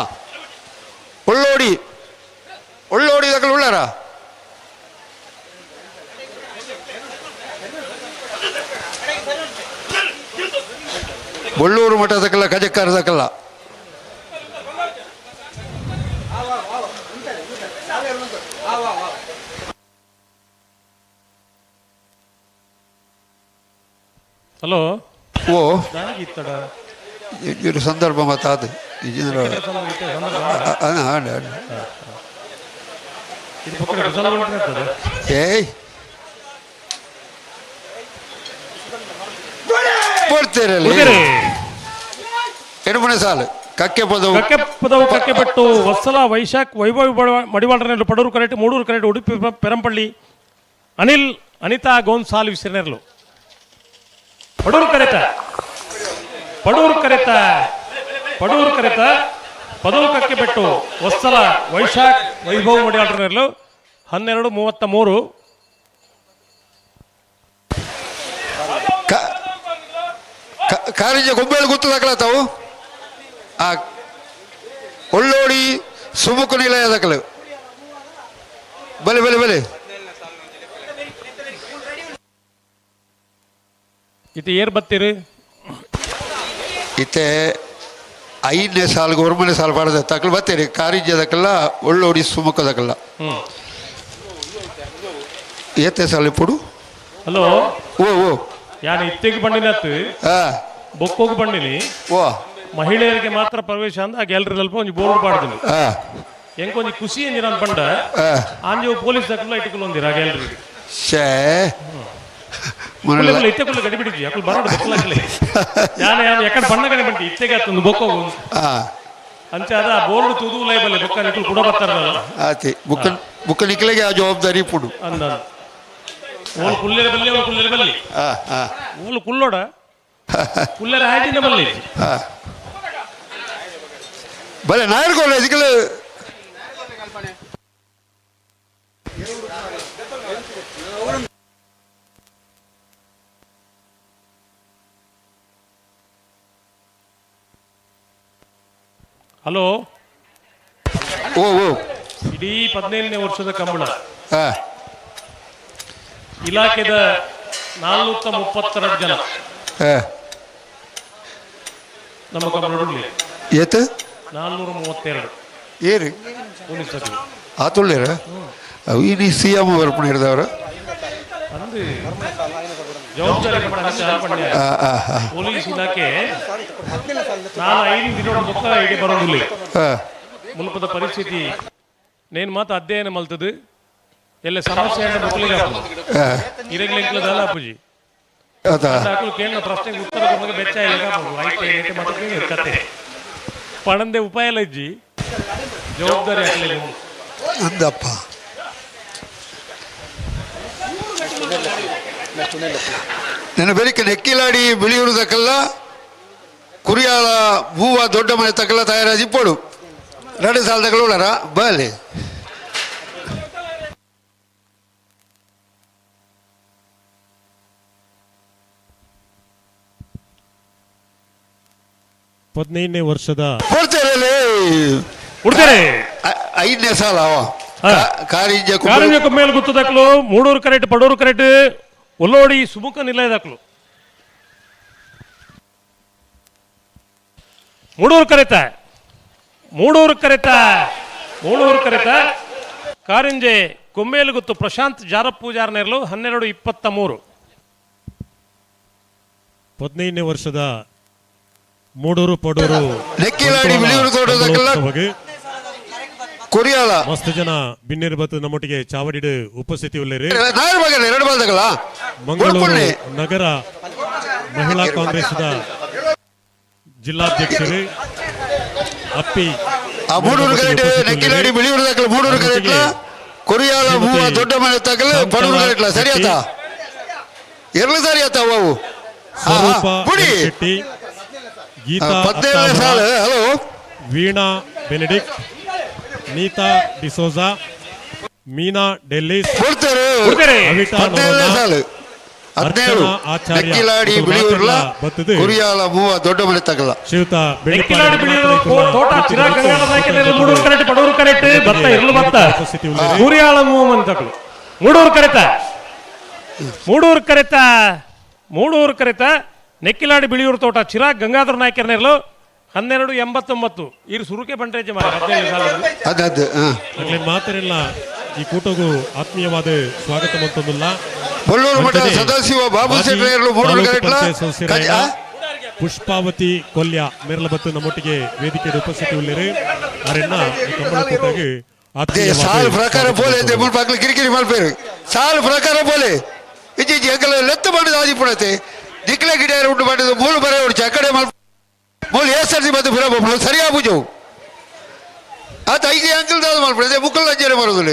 ಒಳ್ಳೋಡಿ ಒಳ್ಳೋಡಿ ದಕಲು ಉಳ್ಳಾರ ಬೊಳ್ಳೂರು ಮಠ ದಕಲ್ಲ ಕಜಕ್ಕಾರ ದಕಲ್ಲ ಹಲೋ ಓ ಇವರು ಸಂದರ್ಭ ಮತ್ತಾದ ಏಯ್ ಕೊಡ್ತೀರಲ್ಲ ಎಡುಮನೆ ಸಾಲು ಕಕ್ಕೆ ಪದವು ಕಕ್ಕೆ ಪದವು ಕಕ್ಕೆ ಪಟ್ಟು ವತ್ಸಲ ವೈಶಾಖ್ ವೈಭವ್ ಮಡಿವಾಳರನೆಲ್ಲ ಪಡೂರು ಕರೆಕ್ಟ್ ಮೂಡೂರು ಕರೆಕ್ಟ್ ಉಡುಪಿ ಪೆರಂಪಳ್ಳಿ ಅನಿಲ್ ಅನಿತಾ ಗೋನ್ಸಾಲ್ ವಿಸಿರನೆರ್ಲು ಪಡೂರು ಕರೆತ ಪಡೂರು ಕರೆತ ಪಡೂರು ಕರೆತ ಪದವು ಕಕ್ಕೆ ಬೆಟ್ಟು ವತ್ಸಲ ವೈಶಾಖ್ ವೈಭವ್ ಮಡಿವಾಳರನೆರ್ಲು 12:33. ಕಾರಿಂಜ ಗೊಂಬೆಳು ಗೊತ್ತು ದಾಖಲ ತಾವು ಆ ಒಳ್ಳೋಡಿ ಸುಮುಕು ನಿಲಯ ದಾಖಲು ಬಲೆ ಬಲೆ ಬಲೆ ಇದು ಏರ್ ಬತ್ತೀರಿ ಇತ್ತೆ 5ನೇ ಸಾಲ್ಗೆ 1ನೇ ಸಾಲು ಪಾಡದ ತಕಲು ಬತ್ತೀರಿ ಕಾರಿಂಜ ದಾಖಲ ಒಳ್ಳೋಡಿ ಸುಮುಖ ದಾಖಲ ಏತೆ ಸಾಲು ಪುಡು ಹಲೋ ಓ ಓ ಯಾನು ಇತ್ತೆಗೆ ಬಂಡಿನತ್ತು ಬೊಕ್ಕೋಗಿ ಬಂಡಿನಿ ಓ ಮಹಿಳೆಯರಿಗೆ ಮಾತ್ರ ಪ್ರವೇಶ ಅಂದ ಆ ಗ್ಯಾಲರಿ ಅಲ್ಪ ಒಂಜಿ ಬೋರ್ಡ್ ಪಾಡ್ದಿನಿ ಎಂಕ್ ಒಂಜಿ ಖುಷಿ ಎಂಜಿನ ಪಂಡ ಆಂಜೋ ಪೊಲೀಸ್ ದಕ್ಕಲ ಇಟ್ಟುಕೊಳ್ಳ ಒಂದಿರ ಆ ಗ್ಯಾಲರಿ ಶೇ ಇತ್ತೆ ಕುಲ್ಲ ಗಡಿ ಬಿಡಿಜಿ ಅಕುಲ್ ಬರೋಡು ಬೊಕ್ಕಲಾಕಲೆ ಯಾನ ಯಾನ ಎಕಡೆ ಬಣ್ಣ ಕಡೆ ಬಂಟಿ ಇತ್ತೆಗೆ ಆತೊಂದು ಬೊಕ್ಕೋಗು ಅಂಚೆ ಅದ ಆ ಬೋರ್ಡ್ ತುದು ಲೈಬಲ್ಲೆ ಬೊಕ್ಕ ನಿಕ್ಕಲು ಕೂಡ ಬರ್ತಾರಲ್ಲ ಆತಿ ಬುಕ್ಕ ಬುಕ್ಕ ನಿಕ್ಕಲಿಗೆ ಆ ಜವಾಬ್ದಾರಿ ಪುಡು ಅಂದ ಓಲ್ ಕುಲ್ಲೆರ ಬಲ್ಲಿ ಓಲ್ ಕುಲ್ಲೆರ ಬಲ್ಲಿ ಓಲ್ ಕುಲ್ಲೋಡ ಕುಲ್ಲೆರ ಹಾಜಿನ ಬಲ್ಲಿ ಬಲೆ ನಾಯರ್ಗೋಲ್ಲ ಇದಕ್ಕೆ ಹಲೋ ಓ ಓ ಇಡೀ 17ನೇ ವರ್ಷದ ಕಂಬಳ ಇಲಾಖೆದ 432 ಜನ ನಮ್ಮ ಕಂಬಳ ಏತು 432 ಏರಿ ಪೊಲೀಸ್ ಆತುಳ್ಳೇರ ಅವು ಇಡೀ ಸಿ ಎಂ ವರ್ಪಣೆ ಹಿಡಿದವರು ಅಂದು ಜವಾಬ್ದಾರಿ ಪೊಲೀಸ್ ಇಲಾಖೆ ನಾನು 5 ದಿನದ ಮೊತ್ತ ಇಡೀ ಬರೋದಿಲ್ಲ ಮುಲ್ಪದ ಪರಿಸ್ಥಿತಿ ನೇನು ಮಾತು ಅಧ್ಯಯನ ಮಲ್ತದು ಎಲ್ಲ ಸಮಸ್ಯೆ ಮಕ್ಕಳಿಗೆ ಇರಗ್ಲಿಂಕ್ಲದಲ್ಲ ಅಪ್ಪುಜಿ ಕೇಳಿದ ಪ್ರಶ್ನೆಗೆ ಉತ್ತರ ಕೊಡುವಾಗ ಬೆಚ್ಚ ಇಲ್ಲ ಕತೆ ಪಣಂದೆ ಉಪಾಯ ಇಲ್ಲ ಇಜ್ಜಿ ಜವಾಬ್ದಾರಿ ಆಗಲಿ ಅಂದಪ್ಪ ನನ್ನ ಬೆಳಿಗ್ಗೆ ನೆಕ್ಕಿಲಾಡಿ ಬಿಳಿಯೂರು ಕುರಿಯಾಳ ಹೂವ ದೊಡ್ಡ ಮನೆ ತಕ್ಕಲ್ಲ ತಯಾರಾಗಿ ಇಪ್ಪೋಡು 2 ಸಾಲದಗಳು ಉಳ್ಳಾರ ಬಲೆ ಹದಿನೈದನೇ ವರ್ಷದ ಐದನೇ ಸಾಲ ಕಾರಿಂಜ ಕಾರಿಂಜ ಕುಮ್ಮೇಲ್ ಗುತ್ತು ದಾಖಲು ಮೂಡೂರು ಕರೆಕ್ಟ್ ಪಡೂರು ಕರೆಕ್ಟ್ ಒಲ್ಲೋಡಿ ಸುಮುಖ ನಿಲಯ ದಾಖಲು ಮೂಡೂರು ಕರೆತ ಮೂಡೂರು ಕರೆತ ಮೂಡೂರು ಕರೆತ ಕಾರಿಂಜೆ ಕುಮ್ಮೇಲುಗುತ್ತು ಪ್ರಶಾಂತ್ ಜಾರಪೂಜಾರ್ ನೇರ್ಲು 12:23. 15ನೇ ವರ್ಷದ ಮೂಡೂರು ಪಡೂರು ಕೊರಿಯಾಳ ಮಸ್ತ್ ಜನ ಬಿನ್ನೇರು ಬತ್ತು ನಮ್ಮೊಟ್ಟಿಗೆ ಚಾವಡಿಡು ಉಪಸ್ಥಿತಿ ಉಳ್ಳೇರಿ. ಮಂಗಳೂರು ನಗರ ಮಹಿಳಾ ಕಾಂಗ್ರೆಸ್ ಜಿಲ್ಲಾಧ್ಯಕ್ಷರು ಅಪ್ಪಿ ಕೊರಿಯಾಳ ದೊಡ್ಡ ಮನೆ ತಗಲು ಪಡೂರು ಸರಿಯಾತ ಎರಡು ಸರಿಯಾತ ಅವು ಸ್ವರೂಪ ಶೆಟ್ಟಿ, ಗೀತಾ ಹಲೋ, ವೀಣಾ ಬೆನೆಡಿಕ್ಟ್, ನೀತಾ ಡಿಸೋಜಾ, ಮೀನಾ ಡೆಲ್ಲಿಸ್, 17 Nekkiladi ಬಿಳಿಯೂರ್ಲ ಕುರಿಯಾಲ ಮೂವ ದೊಡ್ಡ ಮನೆ ತಗಲ ಶ್ರೀಯುತ ನೆಕ್ಕಿಲಾಡಿ ಬಿಳಿಯೂರು ತೋಟ ಚಿರಾಗ್ ಗಂಗಾಧರ ನಾಯ್ಕರ ಮೂಡೂರು ಕರೆಕ್ಟ್ ಪಡೂರು ಕರೆಕ್ಟ್ ಭತ್ತ ಇರ್ಲು ಭತ್ತ ಕೂರಿಯಾಳ ಮೂವ ಮಂತಕಲು ಮೂಡೂರು ಕರೆತ ಮೂಡೂರು ಕರೆತ ಮೂಡೂರು ಕರೆತ ನೆಕ್ಕಿಲಾಡಿ ಬಿಳಿಯೂರು ತೋಟ ಚಿರಾಗ್ ಗಂಗಾಧರ ನಾಯ್ಕರನೇರ್ಲು 1289 ಇರು ಸುರುಕೆ ಬಂಡ್ರೇಜ ಮಾರ 15 ಸಾಲ ಅದ್ ಅಗ್ಲೆ ಮಾತರೆಲ್ಲ ಈ ಕೂಟಗೂ ಆತ್ಮೀಯವಾದ ಸ್ವಾಗತ ಮಂತೊಂದುಲ್ಲ ಬೊಳ್ಳೂರು ಮಠ ಸದಾಶಿವ ಬಾಬು ಶೆಟ್ಟರು ಮೂಡೂರು ಕರೆಕ್ಟ್ಲ ಪುಷ್ಪಾವತಿ ಕೊಲ್ಯ ಮೇರ್ಲಬತ್ತು ನಮ್ಮೊಟ್ಟಿಗೆ ವೇದಿಕೆಯ ಉಪಸ್ಥಿತಿ ಉಳ್ಳೇರು ಅರೆನ್ನ ಈ ಕಂಬಳ ಕೂಟಗೆ ಆತ್ಮೀಯವಾದ ಸಾಲು ಪ್ರಕಾರ ಸ್ವಾಗತ ಪೋಲೆ ಮಂತೊಂದುಲ್ಲ. ಮುಲ್ಪ ಕಿರಿಕಿರಿ ಮಲ್ಪೇರು ಸಾಲು ಪ್ರಕಾರ ಪೋಲೆ ಇಜ್ಜಿ ಇಜ್ಜಿ ಎಂಕಲ ಲೆತ್ತು ಮಾಡಿದ ಆಜಿ ಪುಣತೆ ದಿಕ್ಲೆ ಗಿಡ ಉಂಟು ಮಾಡಿದ ಮೂಲು ಬರೆ ಉಂಟು ಅಕಡೆ ಮಲ್ಪ ಮೂಲು ಏಸರ್ಜಿ ಬಂದು ಫಿರ ಬೊಪ್ಪಳು ಸರಿಯಾ ಪೂಜವು ಆತ ಐದು ಅಂಕಲ್ ದಾದ ಮಲ್ಪಡೆ ಮುಕ್ಕಲ್ ಅಂಜನೆ ಬರೋದಿಲ್ಲ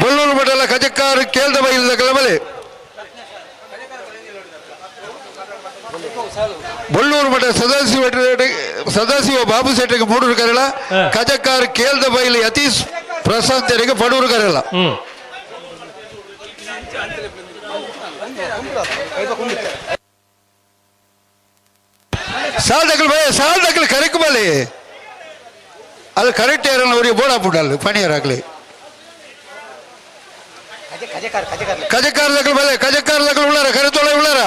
ಬೊಳ್ಳೂರು ಮಠಲ ಕಜಕ್ಕಾರು ಕೇಳ್ದ ಬೈಲ್ದ ಕೆಲವಲೆ ಬೊಳ್ಳೂರು ಮಠ ಸದಾಶಿವ ಸದಾಶಿವ ಬಾಬು ಶೆಟ್ಟಿಗೆ ಮೂಡೂರು ಕರೆಲ ಕಜಕ್ಕಾರು ಕೇಳ್ದ ಬೈಲು ಯತೀಶ್ ಪ್ರಶಾಂತರಿಗೆ ಪಡೂರು ಕರೆಲ ಸಾಲ್ ದಕ್ಕಲು ಬೈ ಸಾಲ್ ದಕ್ಕಲು ಕರೆಕ್ಟ್ ಬಲ್ಲಿ ಅದು ಕರೆಕ್ಟ್ ಯಾರಲ್ಲ ಅವರಿಗೆ ಬೋರ್ಡ್ ಹಾಕ್ಬಿಟ್ಟಲ್ಲ ಪಣಿಯರ್ ಹಾಕ್ಲಿ ಕಜಕ್ಕಾರ ದಕ್ಕಲು ಬಲೆ ಕಜಕ್ಕಾರ ದಕ್ಕಲು ಉಳ್ಳಾರ ಕರೆತೊಳ ಉಳ್ಳಾರ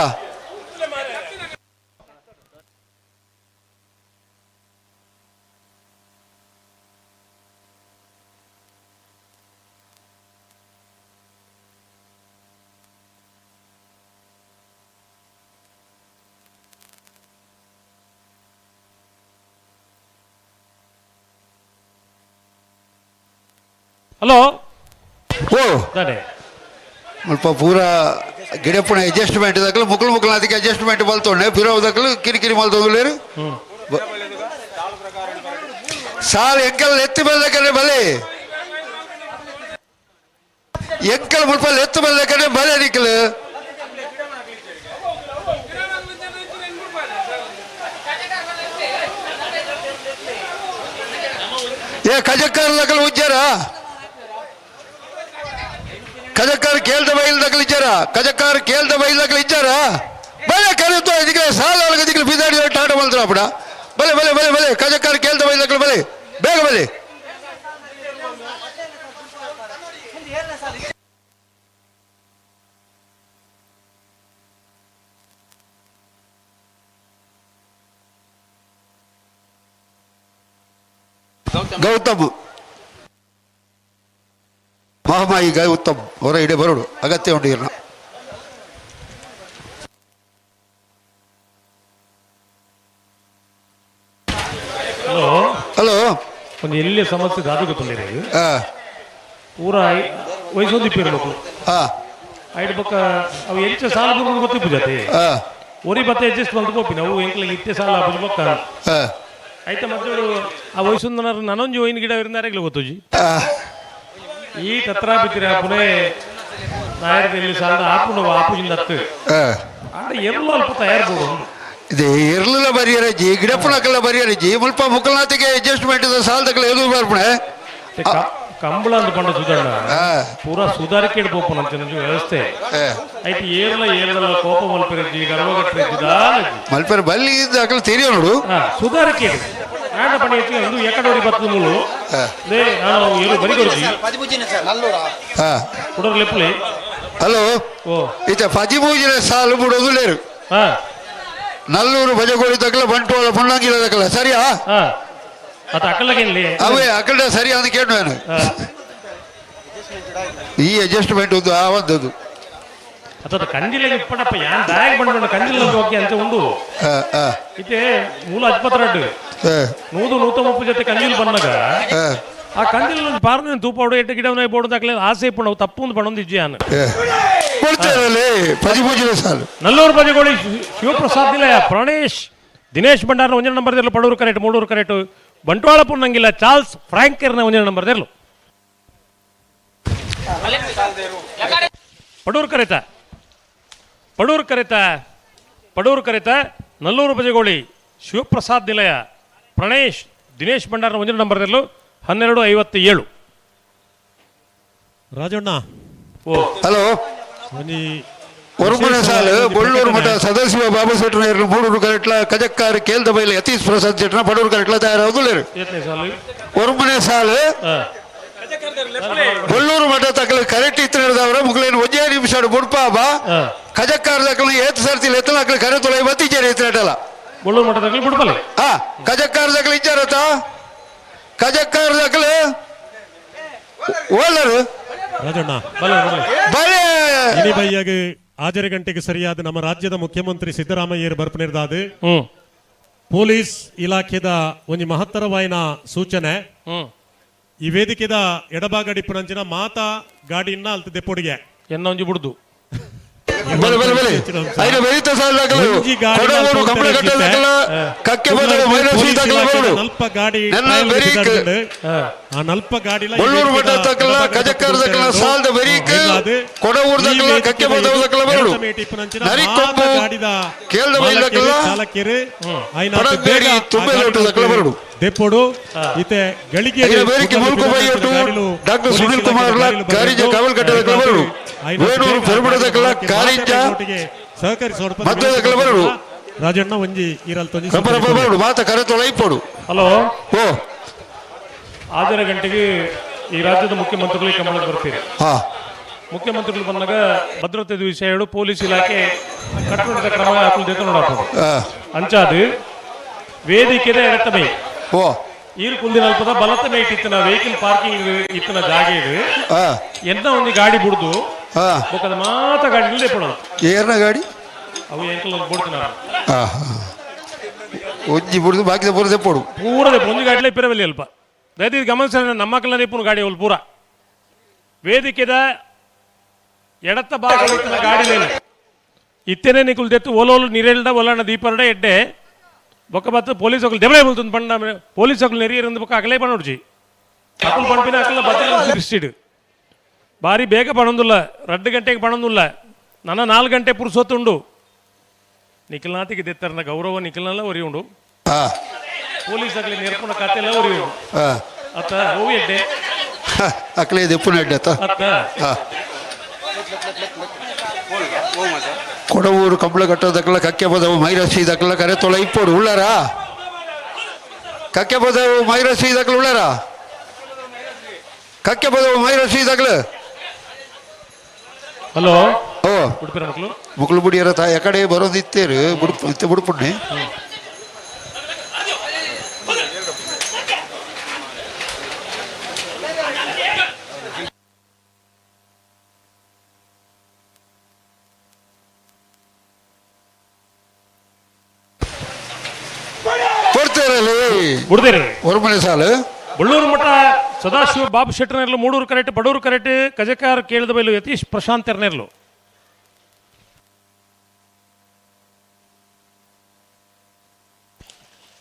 ಹಲೋ ಓ ದಾನೆ ಮುಲ್ಪ ಪೂರ ಗಿಡಪ್ಪನ ಅಡ್ಜಸ್ಟ್ಮೆಂಟ್ ದಕ್ಕಲು ಮುಕ್ಕಲು ಮುಕ್ಕಲು ಅದಕ್ಕೆ ಅಡ್ಜಸ್ಟ್ಮೆಂಟ್ ಮಲ್ತೊಂಡೆ ಪಿರೋ ದಕ್ಕಲು ಕಿರಿಕಿರಿ ಮಲ್ತೊಂದು ಸಾಲ್ ಎಂಕಲ್ ಎತ್ತು ಬಲ್ಲಕನೆ ಬಲೆ ಎಂಕಲ್ ಮುಲ್ಪ ಎತ್ತು ಬಲ್ಲಕನೆ ಬಲೆ ನಿಕ್ಕಲು ಏ ಕಜಕ್ಕಾರ ದಕ್ಕಲು ಉಜ್ಜಾರ ಕಜಕ್ಕಾರ ಕೇಳ್ದ ಬೈಲ್ ದಕ್ಕಲು ಇಚ್ಚಾರ ಕಜಕ್ಕಾರ ಕೇಳ್ದ ಬೈಲ್ ದಕ್ಕಲು ಇಚ್ಚಾರ ಬಲೆ ಕರೆತು ಇದಕ್ಕೆ ಸಾಲ ಇದಕ್ಕೆ ಬಿದಾಡಿ ಟಾಟ ಮಲ್ತ್ರ ಅಪ್ಪಡ ಬಲೆ ಬಲೆ ಬಲೆ ಬಲೆ ಕಜಕ್ಕಾರ ಕೇಳ್ದ ಬೈಲ್ ದಕ್ಕಲು ಬಲೆ ಬೇಗ ಬಲೆ ಗೌತಮ್ ಮಹಾಮಾಯಿ ಗೌತಮ್ ಹೊರ ಇಡೆ ಬರೋಡು ಅಗತ್ಯ ಉಂಟು ಇರ್ನ ಹಲೋ ಹಲೋ ಒಂದು ಎಲ್ಲಿ ಸಮಸ್ಯೆ ದಾದು ಗೊತ್ತುಂಡಿರಿ ಪೂರ ವಯಸ್ಸೊಂದಿಪ್ಪಿರ್ಬೇಕು ಐಡ್ ಬೊಕ್ಕ ಅವು ಎಂಚ ಸಾಲ ಬುರ್ದು ಗೊತ್ತಿಪ್ಪು ಜಾತಿ ಒರಿ ಬತ್ತ ಅಡ್ಜಸ್ಟ್ ಮಲ್ತು ಪೋಪಿನ ಅವು ಎಂಕ್ಲೆಗ್ ಇತ್ತೆ ಸಾಲ ಆಪುಜಿ ಬೊಕ್ಕ ಆಯ್ತಾ ಮತ್ತೆ ಆ ವಯಸ್ಸೊಂದು ನನೊಂಜಿ ಒಯ್ಯಿನ ಗಿಡ ಇರ್ನಾರೆಗ್ಲ ಗೊತ್ತುಜಿ ಈ ತತ್ರ ಬಿತ್ತಿರ ಪುನೇ ನಾಯರದಲ್ಲಿ ಸಾಲದ ಆಪುನ ಆಪುಜಿಂದ ಹತ್ತು ಆಂಡ ಎಲ್ಲೋ ಅಲ್ಪ ತಯಾರು ಬೋಡು ಇದು ಇರ್ಲಿಲ್ಲ ಬರಿಯರಜ್ಜಿ ಗಿಡಪ್ಪನಕಲ್ಲ ಬರಿಯರಜ್ಜಿ ಮುಲ್ಪ ಮುಕ್ಕಲ್ನಾಥಿಗೆ ಅಡ್ಜಸ್ಟ್ಮೆಂಟ್ ಸಾಲದಕ್ಕಲ್ಲ ಎದು ಬರ್ಪಣೆ ಕಂಬಳ ಅಂತ ಪಂಡ ಸುಧಣ್ಣ ಪೂರಾ ಸುಧಾರಿಕೆ ಪೋಪುನ ಅಂಚಿನ ವ್ಯವಸ್ಥೆ ಐತಿ ಏರ್ಲ ಏರ್ಲ ಕೋಪ ಮಲ್ಪೆರಜ್ಜಿ ಗರ್ವಗಟ್ಟರೆಜ್ಜಿ ದಾಲಜ್ಜಿ ಮಲ್ಪೆರ ಬಲ್ಲಿ ಅಕಲ್ ತೆರಿಯ ನೋಡು ಸುಧಾರಿಕೆ ನಾಡ ಪಣಿ ಹೆಚ್ಚು ಒಂದು ಎಕಡೋರಿ ಬತ್ತು ಮೂಲು ಲೇ ನಾನು ಏರು ಬರಿ ಕೊಡ್ಜಿ ಕುಡರ್ ಲೆಪ್ಪುಲೆ ಹಲೋ ಓ ಇತ್ತ ಪದಿಮೂಜಿನ ಸಾಲು ಬಿಡೋದು ಲೇರು ನಲ್ಲೂರು ಭಜಗೋಳಿ ತಕ್ಕಲ ಬಂಟ್ವಾಳ ಪುಣ್ಣಂಗಿಲ ತಕ್ಕಲ ಸರಿಯಾ ಅದು ಅಕಲಗೇನ್ಲಿ ಅವೇ ಅಕಲ್ಡ ಸರಿ ಅಂತ ಕೇಳು ನಾನು ಈ ಅಡ್ಜಸ್ಟ್ಮೆಂಟ್ ಒಂದು ಆ ಒಂದದು ಅತ್ತ ಕಂಜಿಲೆಗೆ ಇಪ್ಪಡಪ್ಪ ಯಾನ್ ದಾಯಕ್ ಬಂಡ ಕಂಜಿಲ ಹೋಗಿ ಅಂತ ಉಂಡು ಇತ್ತೆ ಮೂಲ ಅಜ್ಪತ್ರಡ್ಡು ನೂದು ನೂತ ಮುಪ್ಪು ಜೊತೆ ಕಂಜಿಲ್ ಬಂದಾಗ ಆ ಕಂಜಿಲ್ ಪಾರ್ನ ತೂಪಾಡು ಎಟ್ಟು ಗಿಡವನ ಬೋಡು ದಾಖಲೆ ಆಸೆ ಇಪ್ಪು ತಪ್ಪು ಒಂದು ಬಣ್ಣೊಂದು ಇಜ್ಜಿಯಾನು ಕೊಡ್ತೇವಲ್ಲಿ ಪದಿಮೂಜಿನ ಸಾಲು ನಲ್ಲೂರು ಬಜಗೋಳಿ ಶಿವಪ್ರಸಾದ್ ನಿಲಯ ಪ್ರಣೇಶ್ ದಿನೇಶ್ ಭಂಡಾರ್ನ ಒಂಜನ ನಂಬರ್ ದೇರ್ಲು ಪಡೂರು ಕರೆಕ್ಟ್ ಮೂಡೂರು ಕರೆಕ್ಟ್ ಬಂಟ್ವಾಳ ಪುಣ್ಣಂಗಿಲ್ಲ ಚಾರ್ಲ್ಸ್ ಫ್ರಾಂಕರ್ನ ಒಂಜನ ನಂಬರ್ ದೇರ್ಲು ಪಡೂರು ಕರೆತ ಪಡೂರು ಕರೆತ ಪಡೂರು ಕರೆತ ನಲ್ಲೂರು ಬಜಗೋಳಿ ಶಿವಪ್ರಸಾದ್ ನಿಲಯ ಪ್ರಣೇಶ್ ದಿನೇಶ್ ಭಂಡಾರ್ನ ಒಂಜನ ನಂಬರ್ ದೇರ್ಲು 12:57. ರಾಜಣ್ಣ ಹಲೋ ಒಂಜಿ ಒರುಮನೆ ಸಾಲು ವಿಶೇಷವಾದ ಬೊಳ್ಳೂರು ಮಠ ಪ್ರಕಟಣೆ. ಸದಾಶಿವ ಬಾಬು ಶೆಟ್ಟರ್ ಮೂಡೂರು ಕರೆಟ್ಲ ಕಜಕ್ಕಾರ್ ಕೇಲ್ದ ಬೈಲ ಯತೀಶ್ ಪ್ರಸಾದ್ ಶೆಟ್ಟನ ಪಡೂರು ಕರೆಟ್ಲ ತಯಾರಾಗುದಿಲ್ಲ. ಏತ್ನೇ ಸಾಲು? ಒರುಮನೆ ಸಾಲು ಬೊಳ್ಳೂರು ಮಠ ತಕಲು ಕರೆಕ್ಟ್ ಇತ್ತಿನದವರ ಮುಗ್ಲೇನು ಒಂಜೇ ನಿಮಿಷ ಬುಡ್ಪಾಬ ಕಜಕ್ಕಾರ ದಕಲು ಏತ್ ಸರ್ತಿ ಎತ್ತನ ಅಕಲು ಕರೆ ತೊಲೆ ಬತ್ತಿಜೇರಿ ಇತ್ತಿನಟಲ್ಲ. ಬೊಳ್ಳೂರು ಮಠ ತಕಲು ಬುಡ್ಪಲೆ. ಹಾ ಕಜಕ್ಕಾರ ದಕಲು ಇಚ್ಚಾರತ ಕಜಕ್ಕಾರ ದಕಲು ಓಲರು ರಾಜಣ್ಣ ಬಲೆ ಬಲೆ ಬಲೆ. ಇನಿ ಬಯ್ಯಾಗ ಆಜರೆ ಗಂಟೆಗೆ ಸರಿಯಾದ ನಮ್ಮ ರಾಜ್ಯದ ಮುಖ್ಯಮಂತ್ರಿ ಸಿದ್ದರಾಮಯ್ಯರು ಬರ್ಪನಿರ್ದಾದು ಪೊಲೀಸ್ ಇಲಾಖೆದ ಒಂಜಿ ಮಹತ್ತರವಾಯಿನ ಸೂಚನೆ. ಈ ವೇದಿಕೆದ ಎಡಭಾಗಡಿಪ್ಪುನಂಚಿನ ಮಾತಾ ಗಾಡಿನ ಅಲ್ತ ದೆಪ್ಪೊಡಿಗೆ ಎನ್ನ ಒಂಜಿ ಬುಡ್ದು ಬಲೆ ಬಲೆ ಬಲೆ ಐನ ಬೆರೀತ ಸಾಲ ದಾಖಲು ಒಂಜಿ ಗಾಡಿ ಕೊಡವೂರು ಕಂಬಳ ಕಟ್ಟದ ದಾಖಲ ಕಕ್ಕೆ ಬದಲು ಮೈನಸ್ ದಾಖಲ ಬರಡು ನಲ್ಪ ಗಾಡಿ ನನ್ನ ಟ್ರಯಲ್ ಬೆರೀಕ್ ಬಿದ್ದಾಡ್ಂಡು. ಆ ನಲ್ಪ ಗಾಡಿಲ ಈ ಬೊಳ್ಳೂರು ಮಠ ವೇದಿಕೆದ ದಾಖಲ ಎಡಭಾಗದ ಕಜಕ್ಕಾರ ದಾಖಲ ಸಾಲದ ಬೆರೀಕ್ ಕೊಡವೂರು ಈ ದಾಖಲ ಕಕ್ಕೆ ವೇದಿಕೆದ ಬದಲು ದಾಖಲ ಬರಡು ಎಡತ ಮೇಟಿಪ್ಪುನಂಚಿನ ನರಿಕೊಂಬು ಮಾತ ಗಾಡಿದ ಕೇಳ್ದ ಬೈಲ್ ಮಾಲಕರು, ದಾಖಲ ಚಾಲಕರು ಐನಾತ್ ಪಡಂಗಡಿ ಬೇಗ ಆ ತುಂಬೆ ಗಾಡಿ ಲೋಟ ದಾಖಲ ಬರಡು ದೆಪ್ಪೊಡು ಇತ್ತೆ ಗಳಿಗೆ ಐನ ಬೇರಿಕೆ ಮುಲ್ಕು ಬೈಯೊಟ್ಟು ಡಾಕ್ಟರ್ ಸುನಿಲ್ ಕುಮಾರ್ ಲ ಕಾರಿಂಜ ಕಾವಲ್ ಕಟ್ಟದ ದಾಖಲ ಬರಡು ವೇಣೂರು ಪೆರುಮಡ ದಾಖಲ ಕಾರಿಂಜ ಮದ್ದದ ದಾಖಲ ಬರಡು ರಾಜಣ್ಣ ಒಂಜಿ ಈರಲ್ ತೊಂಜಿ ರಬ್ಬ ರಬ್ಬ ಬರಡು ಮಾತ ಕರೆ ತೊಳೆ ಇಪ್ಪೊಡು. ಹಲೋ ಓ ಆಜರ ಗಂಟೆಗೆ ಈ ರಾಜ್ಯದ ಮುಖ್ಯಮಂತ್ರಿಗಳು ಕಂಬಳಕ್ಕೆ ಬರ್ತೀರಿ. ಹಾ ಮುಖ್ಯಮಂತ್ರಿಗಳು ಬಂದಾಗ ಭದ್ರತೆ ವಿಷಯ ಹೇಳು ಪೊಲೀಸ್ ಇಲಾಖೆ ಕಟ್ಟುನಿಟ್ಟ ಕ್ರಮ ಹಾಕುದು ನೋಡಾಪುಂಡು. ಅಂಚಾದು ವೇದಿಕೆದ ಎಡತ ಮೈ ಓ ಈರು ಕುಂದಿನ ಅಲ್ಪದ ಬಲತ ಮೇಟ್ ಇತ್ತಿನ ವೆಹಿಕಲ್ ಪಾರ್ಕಿಂಗ್ ಇತ್ತಿನ ಜಾಗ ಇದು. ಎಂತ ಒಂದು ಗಾಡಿ ಬುಡ್ದು ಬೊಕ್ಕದ ಮಾತ ಗಾಡಿ ದೆಪ್ಪೊಡು. ಏರ್ನ ಗಾಡಿ ಅವು ಎಂಕಲ್ ಒಂದು ಬುಡ್ತಿನ ಹಾ ಒಂಜಿ ಬುಡ್ದು ಬಾಕಿದ ಪೂರ ದೆಪ್ಪೊಡು ಪೂರ ದೆಪ್ಪು ಒಂಜಿ ಗಾಡಿಲೇ ಪಿರವಲ್ಲಿ ಅಲ್ಪ ದಯದೀದ್ ಗಮನಿಸ ನಮ್ಮ ಮಕ್ಕಳನ್ನ ದೆಪ್ಪುನು ಗಾಡಿ ಅವ್ಲು ಪೂರ ವೇದಿಕೆದ ಎಡತ್ತ ಭಾಗ ಗಾಡಿಲೇನೆ ಇತ್ತೇನೆ ನಿಕುಲ್ ದೆತ್ತು ಓಲೋಲು ನೀರೆಲ್ದ ಒಲಣ ದೀಪರಡ ಎಡ್ಡೆ ಬೊಕ್ಕ ಬತ್ತು ಪೊಲೀಸ್ ఒకలు ದೆಬಳೆ ಬಲ್ತುಂದು ಪಂಡ ಪೊಲೀಸ್ ఒకలు ನೆರಿಯರಂದು ಬೊಕ್ಕ ಅಕಲೇ ಪಣೋಡ್ಜಿ ಅಕಲ್ ಪಂಪಿನ ಅಕಲ ಬತ್ತಲ ದೃಷ್ಟಿಡು ಭಾರಿ ಬೇಗ ಪಣೊಂದುಲ್ಲ 2 ಗಂಟೆಗೆ ಪಣೊಂದುಲ್ಲ ನನ್ನ 4 ಗಂಟೆ ಪುರುಸೊತ್ತುಂಡು ನಿಖಿಲ್ನಾಥಿಗೆ ದೆತ್ತರನ ಗೌರವ ನಿಖಿಲ್ನಲ್ಲ ಒರಿ ಉಂಡು ಪೊಲೀಸ್ ಅಕಲೆ ನೆರ್ಪುನ ಕತೆ ಎಲ್ಲ ಒರಿ ಉಂಡು ಅತ್ತ ಹೋಗಿ ಎಡ್ಡೆ ಅಕಲೇ ದೆಪ್ಪುನ ಎಡ್ಡೆ ಅತ್ತ ಅತ್ತ ಕೊಡವೂರು ಕಂಬಳ ಕಟ್ಟೋದಕ್ಕಲ್ಲ ಕಕ್ಕೆ ಬದವು ಮೈರಸಿ ದಕ್ಕಲ ಕರೆ ತೊಳೆ ಇಪ್ಪೋಡು ಉಳ್ಳಾರಾ ಕಕ್ಕೆ ಬದವು ಮೈರಸಿ ದಕ್ಕಲ ಉಳ್ಳಾರಾ ಕಕ್ಕೆ ಬದವು ಮೈರಸಿ ದಕ್ಕಲ. ಹಲೋ ಓ ಉಡುಪಿನ ಮಕ್ಕಳು ಮುಕ್ಳು ಬುಡಿಯರ ತಾಯಿ ಕಡೆ ಬರೋದಿತ್ತೇರು ಬುಡುಪು ಇತ್ತೆ ಬುಡುಪುಣ್ಣೆ ಬುಡ್ದಿರಿ ಒರುಮನೆ ಸಾಲು ಬಳ್ಳೂರು ಮಠ ಸದಾಶಿವ ಬಾಬು ಶೆಟ್ಟರ್ನೆರ್ಲು ಮೂಡೂರು ಕರೆಕ್ಟ್ ಬಡೂರು ಕರೆಕ್ಟ್ ಕಜಕಾರ ಕೇಳಿದ ಬೈಲು ಯತೀಶ್ ಪ್ರಶಾಂತ್ ಎರ್ನೆರ್ಲು.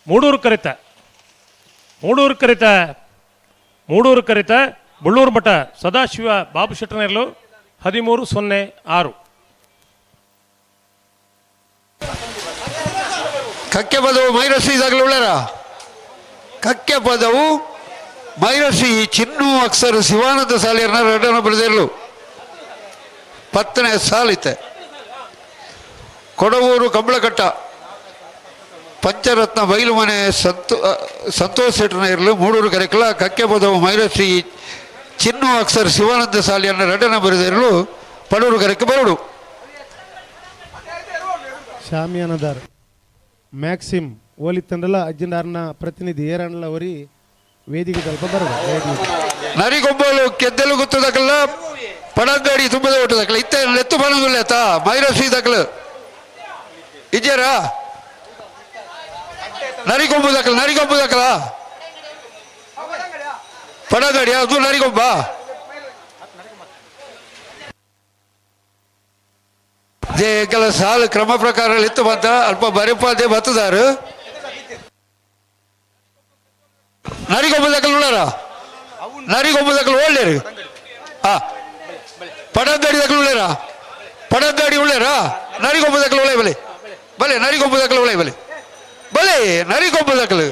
ಮೂಡೂರು ಕರಿತ ಮೂಡೂರು ಕರಿತ ಮೂಡೂರು ಕರಿತ ಬಳ್ಳೂರು ಮಠ ಸದಾಶಿವ ಬಾಬು ಶೆಟ್ಟರ್ನೆರ್ಲು 13:06. ಕಕ್ಕೆ ಪದವು ಮೈರಸಿ ಇದಾಗಲೂ ಉಳ್ಳಾರ ಕಕ್ಕೆ ಪದವು ಮೈರಸಿ ಚಿನ್ನು ಅಕ್ಷರ ಶಿವಾನಂದ ಸಾಲಿಯರ್ನ ಎರಡನ ಬರೆದಿರಲು 10ನೇ ಸಾಲಿತೆ. ಕೊಡವೂರು ಕಂಬಳಕಟ್ಟ ಪಂಚರತ್ನ ಬೈಲುಮನೆ ಸಂತೋಷ್ ಶೆಟ್ಟರ್ನ ಇರಲು ಮೂಡೂರು ಕರೆಕಲ ಕಕ್ಕೆ ಪದವು ಮೈರಸಿ ಚಿನ್ನು ಅಕ್ಷರ ಶಿವಾನಂದ ಸಾಲಿಯರ್ನ ಎರಡನ ಬರೆದಿರಲು ಪಡೂರು ಕರೆಕ್ಕೆ ಬರಡು. ಶಾಮಿಯಾನದಾರ್ ಮ್ಯಾಕ್ಸಿಮ್ ಓಲಿತ್ತಂಡಲ ಅಜ್ಜಿನಾರ್ನ ಪ್ರತಿನಿಧಿ ಏರಣ್ಲ ಒರಿ ವೇದಿಕೆ ತಲ್ಪ ಬರಡು. ನರಿಗೊಂಬಲು ಕೆದ್ದಲು ಗೊತ್ತದಕ್ಕಲ್ಲ ಪಡಂಗಾಡಿ ತುಂಬದ ಒಟ್ಟದಕ್ಕಲ್ಲ ಇತ್ತ ನೆತ್ತು ಬರೋದಿಲ್ಲ ಆತ ಮೈರಸಿ ದಕ್ಕಲು ಇಜ್ಜಾರಾ ನರಿಗೊಂಬು ದಕ್ಕಲ ನರಿಗೊಂಬು ದಕ್ಕಲ ಪಡಂಗಾಡಿ ಅದು ನರಿಗೊಂಬ ಕೆಲ ಸಾಲು ಕ್ರಮ ಪ್ರಕಾರ ಇತ್ತು ಬಂತ ಅಲ್ಪ ಬರಿಪಾದೆ ಬತ್ತದಾರು ನರಿಗೊಂಬು ದಕ್ಕಲು ಉಳ್ಳಾರ ನರಿಗೊಂಬು ದಕ್ಕಲು ಒಳ್ಳೇರು ಆ ಪಡಂಗಾಡಿ ದಕ್ಕಲು ಉಳ್ಳೇರಾ ಪಡಂಗಾಡಿ ಉಳ್ಳೇರಾ ನರಿಗೊಂಬು ದಕ್ಕಲು ಉಳ್ಳೆ ಬಲೆ ಬಲೆ ನರಿಗೊಂಬು ದಕ್ಕಲು ಉಳ್ಳೆ ಬಲೆ ಬಲೆ ನರಿಗೊಂಬು ದಕ್ಕಲು.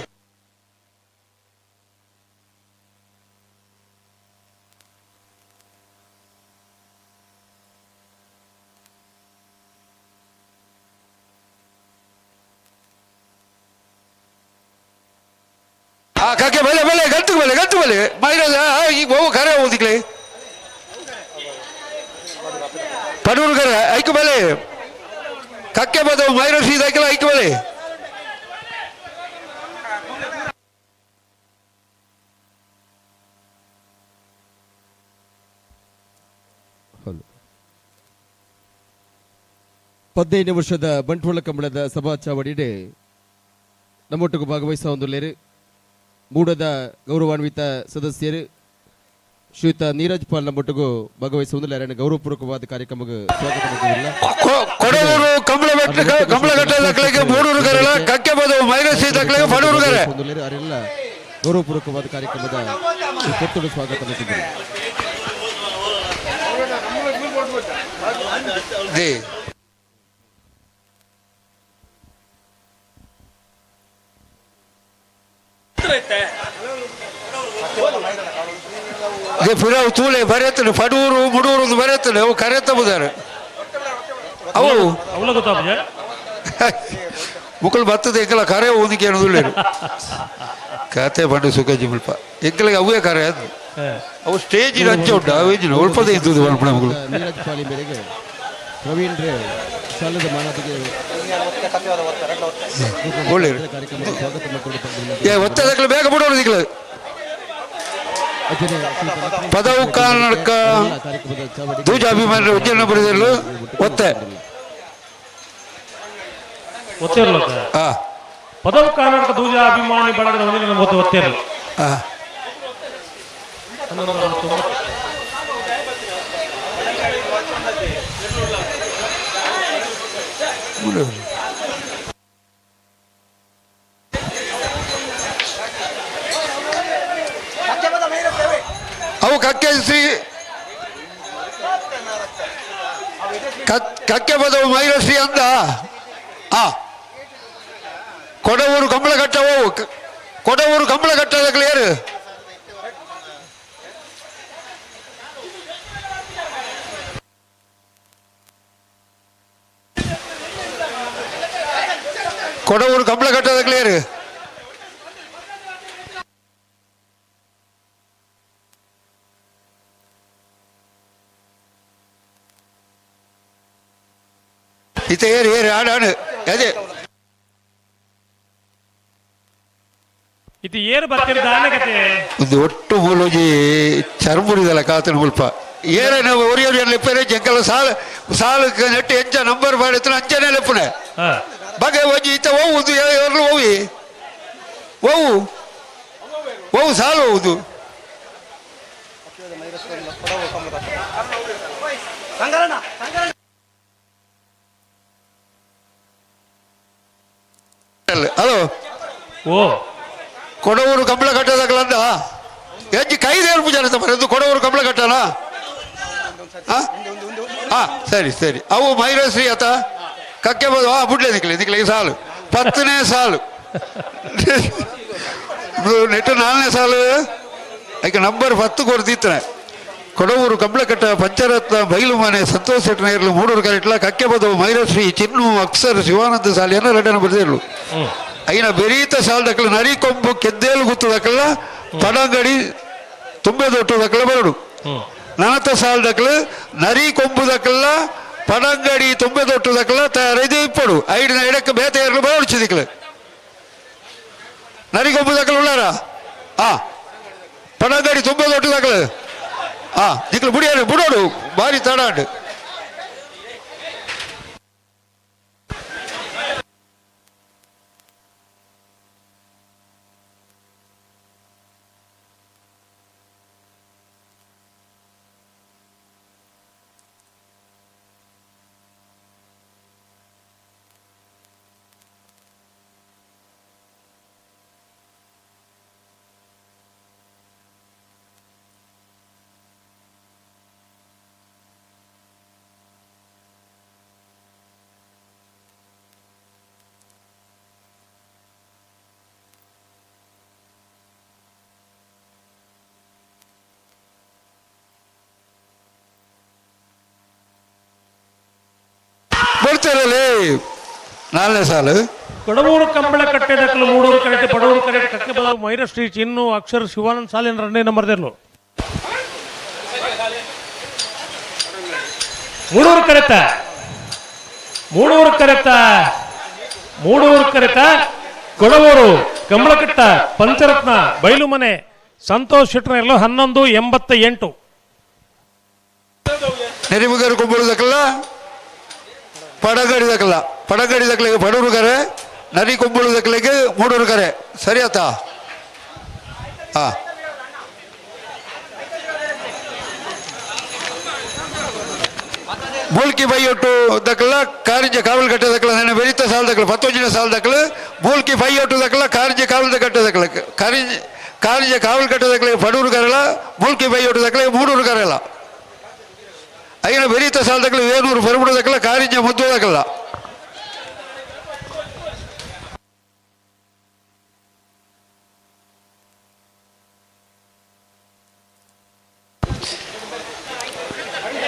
ಬಲೆ ಗಂತು ಬಲೆ ಮೈರಾಜ ಈಗ ಹೋಗು ಕರೆ ಹೋದಿಕ್ಲೆ ಪಡೂರು ಕರೆ ಐಕು ಬಲೆ ಕಕ್ಕೆ ಬದವು ಮೈರಸಿ ಇದಕ್ಕೆಲ್ಲ ಐಕು ಬಲೆ 15 ವರ್ಷದ ಬಂಟ್ವಾಳ ಕಂಬಳದ ಸಭಾ ಚಾವಡಿಡೆ ನಮ್ಮೊಟ್ಟಿಗೆ ಭಾಗವಹಿಸ ಹೊಂದುಳ್ಳೇರು ಮೂಡದ ಗೌರವಾನ್ವಿತ ಸದಸ್ಯರು ಶ್ರೀಯುತ ನೀರಜ್ ಪಾಲ್ ನಮ್ಮೊಟ್ಟಿಗೂ ಭಾಗವಹಿಸ ಹೊಂದುಳ್ಳೇರು. ಗೌರವಪೂರ್ವಕವಾದ ಕಾರ್ಯಕ್ರಮಕ್ಕೆ ಸ್ವಾಗತ ಮಾಡಿಲ್ಲ. ಕೊಡವೂರು ಕಂಬಳಘಟ್ಟ ದಾಖಲೆಗೆ ಮೂಡೂರು ಕರೆಲ್ಲ ಕಕ್ಕೆ ಬದವು ಮೈರಸಿ ದಾಖಲೆಗೆ ಪಡೂರು ಕರೆ ಹೊಂದುಳ್ಳೇರು. ಅವರೆಲ್ಲ ಗೌರವಪೂರ್ವಕವಾದ ಕಾರ್ಯಕ್ರಮದ ಕೊತ್ತಡು ಸ್ವಾಗತ ಮಾಡಿದ್ದಾರೆ. ಪುರಾವು ತೂಲೆ ಬರೆಯತ್ತನೆ ಪಡೂರು ಮುಡೂರು ಬರೆಯತ್ತನೆ ಅವು ಕರೆಯತ್ತಬುದಾರೆ ಅವು ಅವಳ ಗೊತ್ತಾಪುಜ ಮುಕ್ಕಳು ಬತ್ತದ ಎಂಕಲ ಕರೆ ಓದಿಕೆ ಅನ್ನೋದಿಲ್ಲ ಕತೆ ಬಂಡು ಸುಖ ಜಿಮಿಲ್ಪ ಎಂಕಲಿಗೆ ಅವೇ ಕರೆ ಅದು ಅವು ಸ್ಟೇಜ್ ಅಂಚೆ ಉಂಟು ಅವು ಉಳ್ಪದೇ ಇದ್ದುದು ಮಕ್ಕಳು. ನೀರಜ್ ಪಾಲಿ ಮೇರೆಗೆ ಪ್ರವೀಣ್ ರೇ ಶಾಲೆದ ಮಾನದಿಗೆ ಒಳ್ಳೆಯದು. ಕಾರ್ಯಕ್ರಮಕ್ಕೆ ಸ್ವಾಗತ ಮಾಡಿಕೊಂಡು ಏ ಒತ್ತದಕ್ಕಲು ಬೇಗ ಬಿಡೋರು ದಿಕ್ಲು ಪದವು ಕಾರಣಕ್ಕ ದೂಜ ಅಭಿಮಾನಿ ಉಜ್ಜನ ಬರೆದಲ್ಲೂ ಒತ್ತೆ ಒತ್ತಿರಲ್ಲ ಪದವು ಕರ್ನಾಟಕ ದೂಜ ಅಭಿಮಾನಿ ಬಳಗದ ಒಂದಿನ ನಮ್ಮ ಒತ್ತು ಒತ್ತಿರಲ್ಲ. ಅವು ಕಕ್ಕೆ ಶ್ರೀ ಕಕ್ಕೆ ಬದವು ಮೈರಶ್ರೀ ಅಂದ ಆ ಕೊಡವೂರು ಕಂಬಳಘಟ್ಟ ಹೋವು ಕೊಡವೂರು ಕಂಬಳಘಟ್ಟದ ಕ್ಲಿಯರ್ ಕೊಡವೂರು ಕಂಬಳಘಟ್ಟದ ಕ್ಲಿಯರ್ ಇತ್ತ ಏರು ಏರು ಆಡು ಆಡು ಅದೇ ಇದು ಏರು ಬರ್ತಿರ ದಾನೆ ಕತೆ ಒಂದು ಒಟ್ಟು ಮೂಲೋಜಿ ಚರ್ಮುರಿದಲ್ಲ ಕಾತನ ಮುಲ್ಪ ಏರನ ಒರಿಯೋರಿ ಲೆಪ್ಪರೆ ಜಂಕಲ ಸಾಲು ಸಾಲು ನೆಟ್ಟು ಎಂಚ ನಂಬರ್ ಮಾಡಿತ್ತು ಅಂಚನೆ ಲೆಪ್ಪನೆ ಬಗೆ ಒಂಜಿ ಇತ್ತ ಹೋಗುದು ಎರ್ಲು ಹೋಗಿ ಹೋವು ಹೋವು ಸಾಲು ಹೋಗುದು ಹಲೋ ಓ ಕೊಡವೂರು ಕಂಬಳ ಕಟ್ಟದಕ್ಕಲಂದ ಹೆಜ್ಜೆ ಕೈದೇರು ಪೂಜಾರಿ ಬರೋದು ಕೊಡವೂರು ಕಂಬಳ ಕಟ್ಟಣ ಹಾ ಸರಿ ಸರಿ ಅವು ಮೈರಶ್ರೀ ಆತ ಕಕ್ಕೆ ಬದು ಹಾ ಬುಡ್ಲೆ ದಿಕ್ಲೆ ದಿಕ್ಲೆ ಸಾಲು 10ನೇ ಸಾಲು ನೆಟ್ಟು 4ನೇ ಸಾಲು ಅದಕ್ಕೆ ನಂಬರ್ 10 ಕೊಡ್ತಿತ್ತನೆ ಕೊಡವೂರು ಕಂಬಳಕಟ್ಟ ಪಂಚರತ್ನ ಬೈಲು ಮನೆ ಸಂತೋಷ್ ಶೆಟ್ಟನ ಇರಲು ಮೂಡೂರು ಕರೆಟ್ಲ ಕಕ್ಕೆ ಬದವು ಮೈರಶ್ರೀ ಚಿನ್ನು ಅಕ್ಸರ್ ಶಿವಾನಂದ ಸಾಲು ಏನೋ ರೆಡ್ಡನ ಬರ್ದಿರ್ಲು ಐನ ಬೆರೀತ ಸಾಲು ದಕ್ಕಲ ನರಿ ಕೊಂಬು ಕೆದ್ದೇಲು ಗುತ್ತು ದಕ್ಕಲ ಪಡಂಗಡಿ ತುಂಬೆ ದೊಟ್ಟು ದಕ್ಕಲ ಬರಡು ನನತ ಸಾಲು ದಕ್ಕಲು ನರಿ ಕೊಂಬು ದಕ್ಕಲ ಪಡಂಗಡಿ ತುಂಬೆ ದೊಟ್ಟು ದಕ್ಕಲ ತಯಾರಿದೆ ಇಪ್ಪಡು ಐಡಿನ ಎಡಕ್ಕೆ ಬೇತೆ ಇರಲು ಬರಡು ಚಿದಿಕ್ಲು ನರಿ ಕೊಂಬು ದಕ್ಕಲು ಉಳ್ಳಾರ ಆ ಪಡಂಗಡಿ ತುಂಬೆ ದೊಟ್ಟು ದಕ್ಕಲು ಆ ದಿಕ್ಲು ಬುಡಿಯಾರು ಬುಡೋಡು ಭಾರಿ ತಡಾಂಡು ಬರ್ತಾರಲ್ಲೇ ನಾಲ್ನೇ ಸಾಲು. ಕೊಡವೂರು ಕಂಬಳ ಕಟ್ಟೆದಕ್ಕಲು ಮೂಡೂರು ಕರೆಕ್ಟ್ ಪಡೂರು ಕರೆಕ್ಟ್ ಕಕ್ಕೆ ಬಲ ಮೈರಶ್ರೀ ಚಿನ್ನು ಅಕ್ಷರ ಶಿವಾನಂದ್ ಸಾಲಿನ 2ನೇ ನಂಬರ್ ದೆರ್ಲು. ಮೂಡೂರು ಕರೆತ ಮೂಡೂರು ಕರೆತ ಮೂಡೂರು ಕರೆತ ಕೊಡವೂರು ಕಂಬಳಕಟ್ಟ ಪಂಚರತ್ನ ಬೈಲುಮನೆ ಸಂತೋಷ್ ಶೆಟ್ಟರ್ 11:88. ನೆರಿಮುಗರು ಕೊಂಬುಳುದಕ್ಕಲ್ಲ ಪಡಗಡಿದಕ್ಕಲ್ಲ ಪಡಗಡಿದಕ್ಕಲಿಗೆ ಪಡೂರು ಕರೆ ನರಿ ಕೊಂಬುಳುದಕ್ಕಲಿಗೆ ಮೂಡೂರು ಕರೆ ಸರಿ ಆತಾ? ಹಾಂ ಮೂಲ್ಕಿ ಬೈಯೊಟ್ಟು ದಕ್ಕಲ ಕಾರಿಂಜ ಕಾವಲು ಕಟ್ಟದಕ್ಕಲ ನನ್ನ ಬೆರಿತ ಸಾಲ ದಕ್ಕಲ ಪತ್ತೊಂಜಿನ ಸಾಲ ದಕ್ಕಲ ಮೂಲ್ಕಿ ಬೈಯೊಟ್ಟು ದಕ್ಕಲ ಕಾರಿಂಜ ಕಾವಲು ಕಟ್ಟದಕ್ಕಲ ಕಾರಿಂಜ ಕಾರಿಂಜ ಕಾವಲು ಕಟ್ಟದಕ್ಕಲ ಪಡೂರು ಕರೆಲ ಮೂಲ್ಕಿ ಬೈಯೊಟ್ಟು ದಕ್ಕಲ ಮೂಡೂರು ಕರೆಲ ಐನ ಬೆರಿತ ಸಾಲ ದಕ್ಕಲ ವೇನೂರು ಪೆರುಮುಡು ದಕ್ಕಲ ಕಾರಿಂಜ ಮುದ್ದು ದಕ್ಕಲ.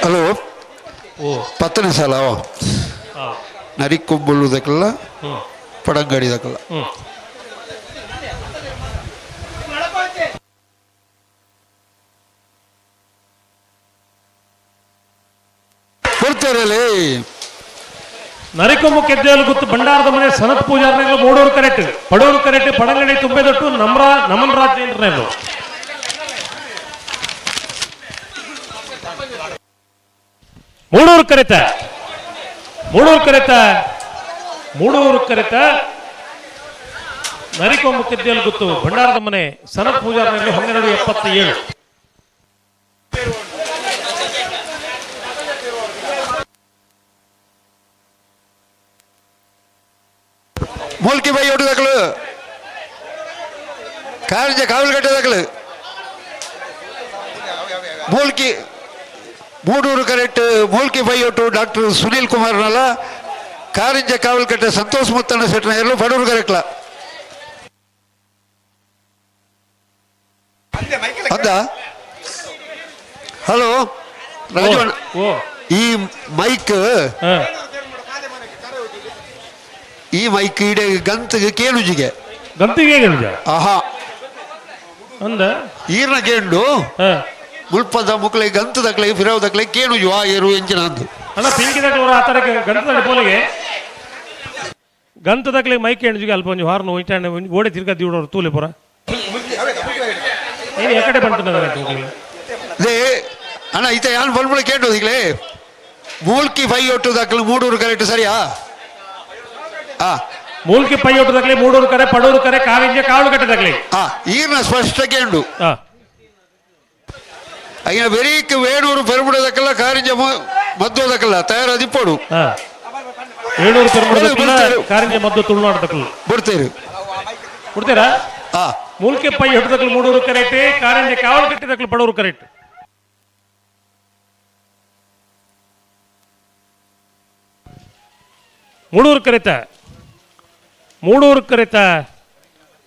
ಹಲೋ 10ನೇ ಸಾಲ ನರಿಕೊಂಬುಳುದಕ್ಕಲ್ಲ ಪಡಂಗಡಿದಕ್ಕಲ್ಲ. ಕೊಡ್ತಾರಲ್ಲಿ ನರಿಕೊಂಬು ಕೆದ್ದೆಯಲ್ಲಿ ಗೊತ್ತು ಭಂಡಾರದ ಮನೆ ಸನತ್ ಪೂಜಾರ್ನೆಲ್ಲ ಮೂಡೂರು ಕರೆಕ್ಟ್ ಪಡೂರು ಕರೆಕ್ಟ್ ಪಡಂಗಡಿ ತುಂಬೆದೊಟ್ಟು ನಮ್ರ ನಮನ್ ರಾಜ್ ಮೂಡೂರು ಕರೆತ ಮೂಡೂರು ಕರೆತ ಮೂಡೂರು ಕರೆತ ನರಿಕೊಂಬು ಕೆದ್ದೆಯಲ್ಲಿ ಗೊತ್ತು ಭಂಡಾರದ ಮನೆ ಸನತ್ ಪೂಜಾರ್ನೆಲ್ಲ 12:77. ಮೂಲ್ಕಿ ಬೈ ಒಟ್ಟು ಕಾರಿಂಜ ಕಾವಲು ಕಟ್ಟದಕ್ಕಲು ಮೂಲ್ಕಿ ಮೂಡೂರು ಕರೆಕ್ಟ್ ಮೂಲ್ಕಿ ಬೈಯೊಟ್ಟು ಡಾಕ್ಟರ್ ಸುನೀಲ್ ಕುಮಾರ್ನಲ್ಲ ಕಾರಿಂಜ ಕಾವಲು ಕಟ್ಟೆ ಸಂತೋಷ್ ಮುತ್ತಣ್ಣ ಶೆಟ್ಟನ ಎಲ್ಲೂ ಪಡೂರು ಕರೆಕ್ಟ್ಲ ಅಂದ. ಹಲೋ ರಾಜವಣ್ಣ, ಈ ಮೈಕ್ ಈ ಮೈಕ್ ಇಡೆ ಗಂತಿಗೆ ಕೇಳುಜಿಗೆ ಗಂತಿಗೆ ಕೇಳುಜ ಆಹಾ ಅಂದ ಈರ್ನ ಕೇಂಡು ಮುಲ್ಪದ ಮುಕ್ಲೆ ಗಂತ ದಕ್ಲೆ ಫಿರವ್ ದಕ್ಲೆ ಕೇಳುಜು ಆ ಏರು ಎಂಚಿನ ಅಂದು ಅಣ್ಣ ಪಿಂಕಿದಕ್ಲೆ ಆ ತರ ಗಂತದ ಪೋಲಿಗೆ ಗಂತದಕ್ಲೆ ಮೈಕ್ ಎಂಜುಗೆ ಅಲ್ಪ ಒಂಜಿ ಹಾರ್ನು ಒಂಜಿ ಓಡೆ ತಿರ್ಗ ದಿವಡೋರು ತೂಲೆ ಪುರ ಏನು ಎಕಡೆ ಬಂತು they ಅಣ್ಣ ಇತ ಯಾನ್ ಬಲ್ಬುಳ ಕೇಂಡು ಈಗಲೇ ಮೂಲ್ಕಿ ಪೈ ಒಟ್ಟು ದಕ್ಲು ಮೂಡೂರು ಕರೆಕ್ಟ್ ಸರಿಯಾ? ಮೂಲ್ಕಿ ಪೈ ಒಟ್ಟು ದಕ್ಲೆ ಮೂಡೂರು ಕರೆ ಪಡೂರು ಕರೆ ಕಾವಿಂಜ ಕಾವಲು ಕಟ್ಟೆ ದಕ್ಲೆ ಈರ್ನ ಸ್ಪಷ್ಟ ಕೇಂಡು ಅಯ್ಯ ಬೆರೀಕ್ ವೇಣೂರು ಪೆರುಮುಡದಕ್ಕಲ್ಲ ಕಾರಿಂಜ ಮದ್ದೋದಕ್ಕಲ್ಲ ತಯಾರಾದಿಪ್ಪೋಡು ವೇಣೂರು ಪೆರುಮುಡದಕ್ಕಲ್ಲ ಕಾರಿಂಜ ಮದ್ದು ತುಳುನಾಡದಕ್ಕಲ್ಲ ಬಿಡ್ತೀರಿ ಬಿಡ್ತೀರಾ? ಮೂಲ್ಕಿ ಪೈ ಹೊಟ್ಟದಕ್ಕಲು ಮೂಡೂರು ಕರೆಕ್ಟ್ ಕಾರಿಂಜ ಕಾವಲು ಕಟ್ಟಿದಕ್ಕಲು ಪಡೂರು ಕರೆಕ್ಟ್. ಮೂಡೂರು ಕರೆತ ಮೂಡೂರು ಕರೆತ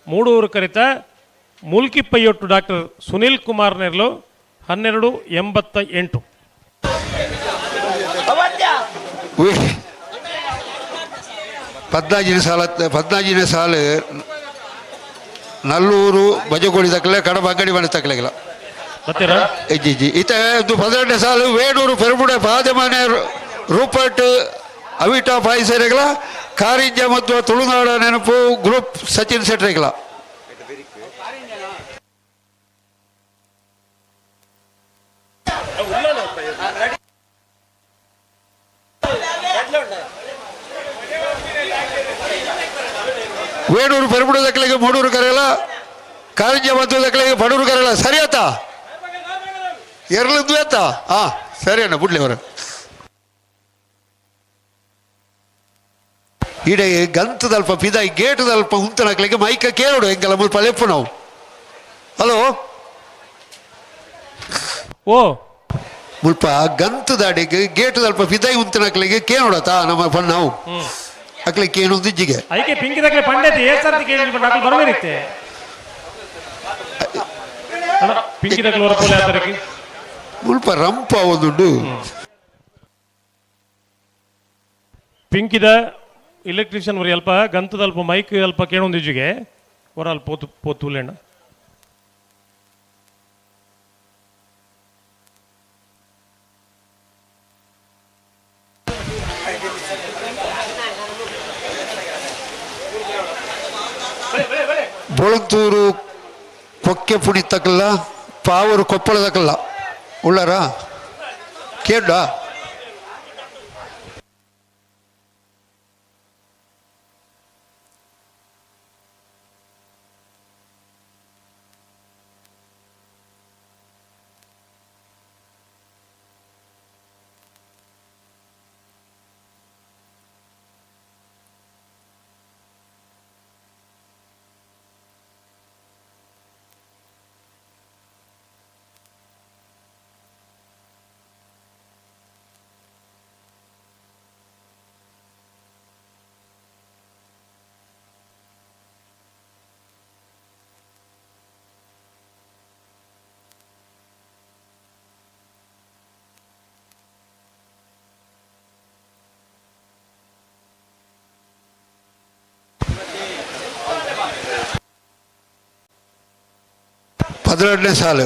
ಮೂಡೂರು ಕರೆತ ಮೂಲ್ಕಿ ಪೈಯೊಟ್ಟು ಡಾಕ್ಟರ್ ಸುನೀಲ್ ಕುಮಾರ್ ನೆರ್ಲು 12:88. ಪದ್ನಾಜಿನ ಸಾಲ ಪದ್ನಾಜಿನ ಸಾಲು ನಲ್ಲೂರು ಬಜಗೋಳಿ ತಕ್ಕಲೆ ಕಡಬ ಅಂಗಡಿ ಮನೆ ತಕ್ಕಲೆಗಿಲ್ಲ ಬರ್ತೀರಾ? ಇಜ್ಜಿ ಇಜ್ಜಿ ಇತ ಇದು 12ನೇ ಸಾಲು ವೇಣೂರು ಪೆರುಮುಡೆ ಪಾದಮನೆ ರೂಪರ್ಟ್ ಅವಿಟಾ ಪಾಯಿಸರೆಗಳ ಕಾರಿಂಜ ಮತ್ತು ತುಳುನಾಡ ನೆನಪು ಗ್ರೂಪ್ ಸಚಿನ್ ಶೆಟ್ಟರೆಗಳ. ವೇಣೂರು ಪೆರುಮುಡೆ ದಕ್ಕಲಿಗೆ ಮೂಡೂರು ಕರೆಯಲ್ಲ ಕಾರಿಂಜ ಮತ್ತು ದಕ್ಕಲಿಗೆ ಪಡೂರು ಕರೆಯಲ್ಲ ಸರಿ ಆತ ಎರಲದ್ದು ಆತ ಹಾ ಸರಿ ಅಣ್ಣ ಬಿಡ್ಲಿ ಅವರು. ಇಡೀ ಗಂತದಲ್ಪ ಪಿದಾಯಿ ಗೇಟದಲ್ಪ ಉಂತನಕ್ಲಿಗೆ ಮೈಕ ಕೇಳೋಡು ಎಂಗೆಲ್ಲ ಮುಲ್ಪ ಲೆಪ್ಪು ನಾವು. ಹಲೋ ಓ ಮುಲ್ಪ ಗಂತದಾಡಿಗೆ ಗೇಟದಲ್ಪ ಪಿದಾಯಿ ಉಂತನಕ್ಲಿಗೆ ಕೇಳೋಡತ ನಮ್ಮ ಪಣ್ಣ ನಾವು ಅಕ್ಲಿ ಕೇಳುದು ಇಜ್ಜಿಗೆ ಐಕೆ ಪಿಂಕಿದಾಗಲೇ ಪಂಡೇತಿ ಏ ಸರ್ತಿ ಕೇಳಿ ಅಕ್ಲು ಬರಬೇರಿತ್ತೆ ಪಿಂಕಿದಾಗಲೂ ಹೊರಪೋಲೆ ಆತರಕ್ಕೆ ಮುಲ್ಪ ರಂಪ ಒಂದುಂಡು. ಪಿಂಕಿದ Electrician ವರಿ ಅಲ್ಪ ಗಂತದಲ್ಪ ಮೈಕ್ ಅಲ್ಪ ಕೇಳೊಂದಿಜ್ಜಿಗೆ ಹೊರ ಅಲ್ಪ ಪೋತು ಪೋತುಲೆಣ್ಣ. ಬೊಳಂತೂರು ಕೊಕ್ಕೆ ಪುಣಿತಕ್ಕಲ್ಲ ಪಾವೂರು ಕೊಪ್ಪಳದಕ್ಕಲ್ಲ ಉಳ್ಳಾರ ಕೇಳ. 12ನೇ ಸಾಲು.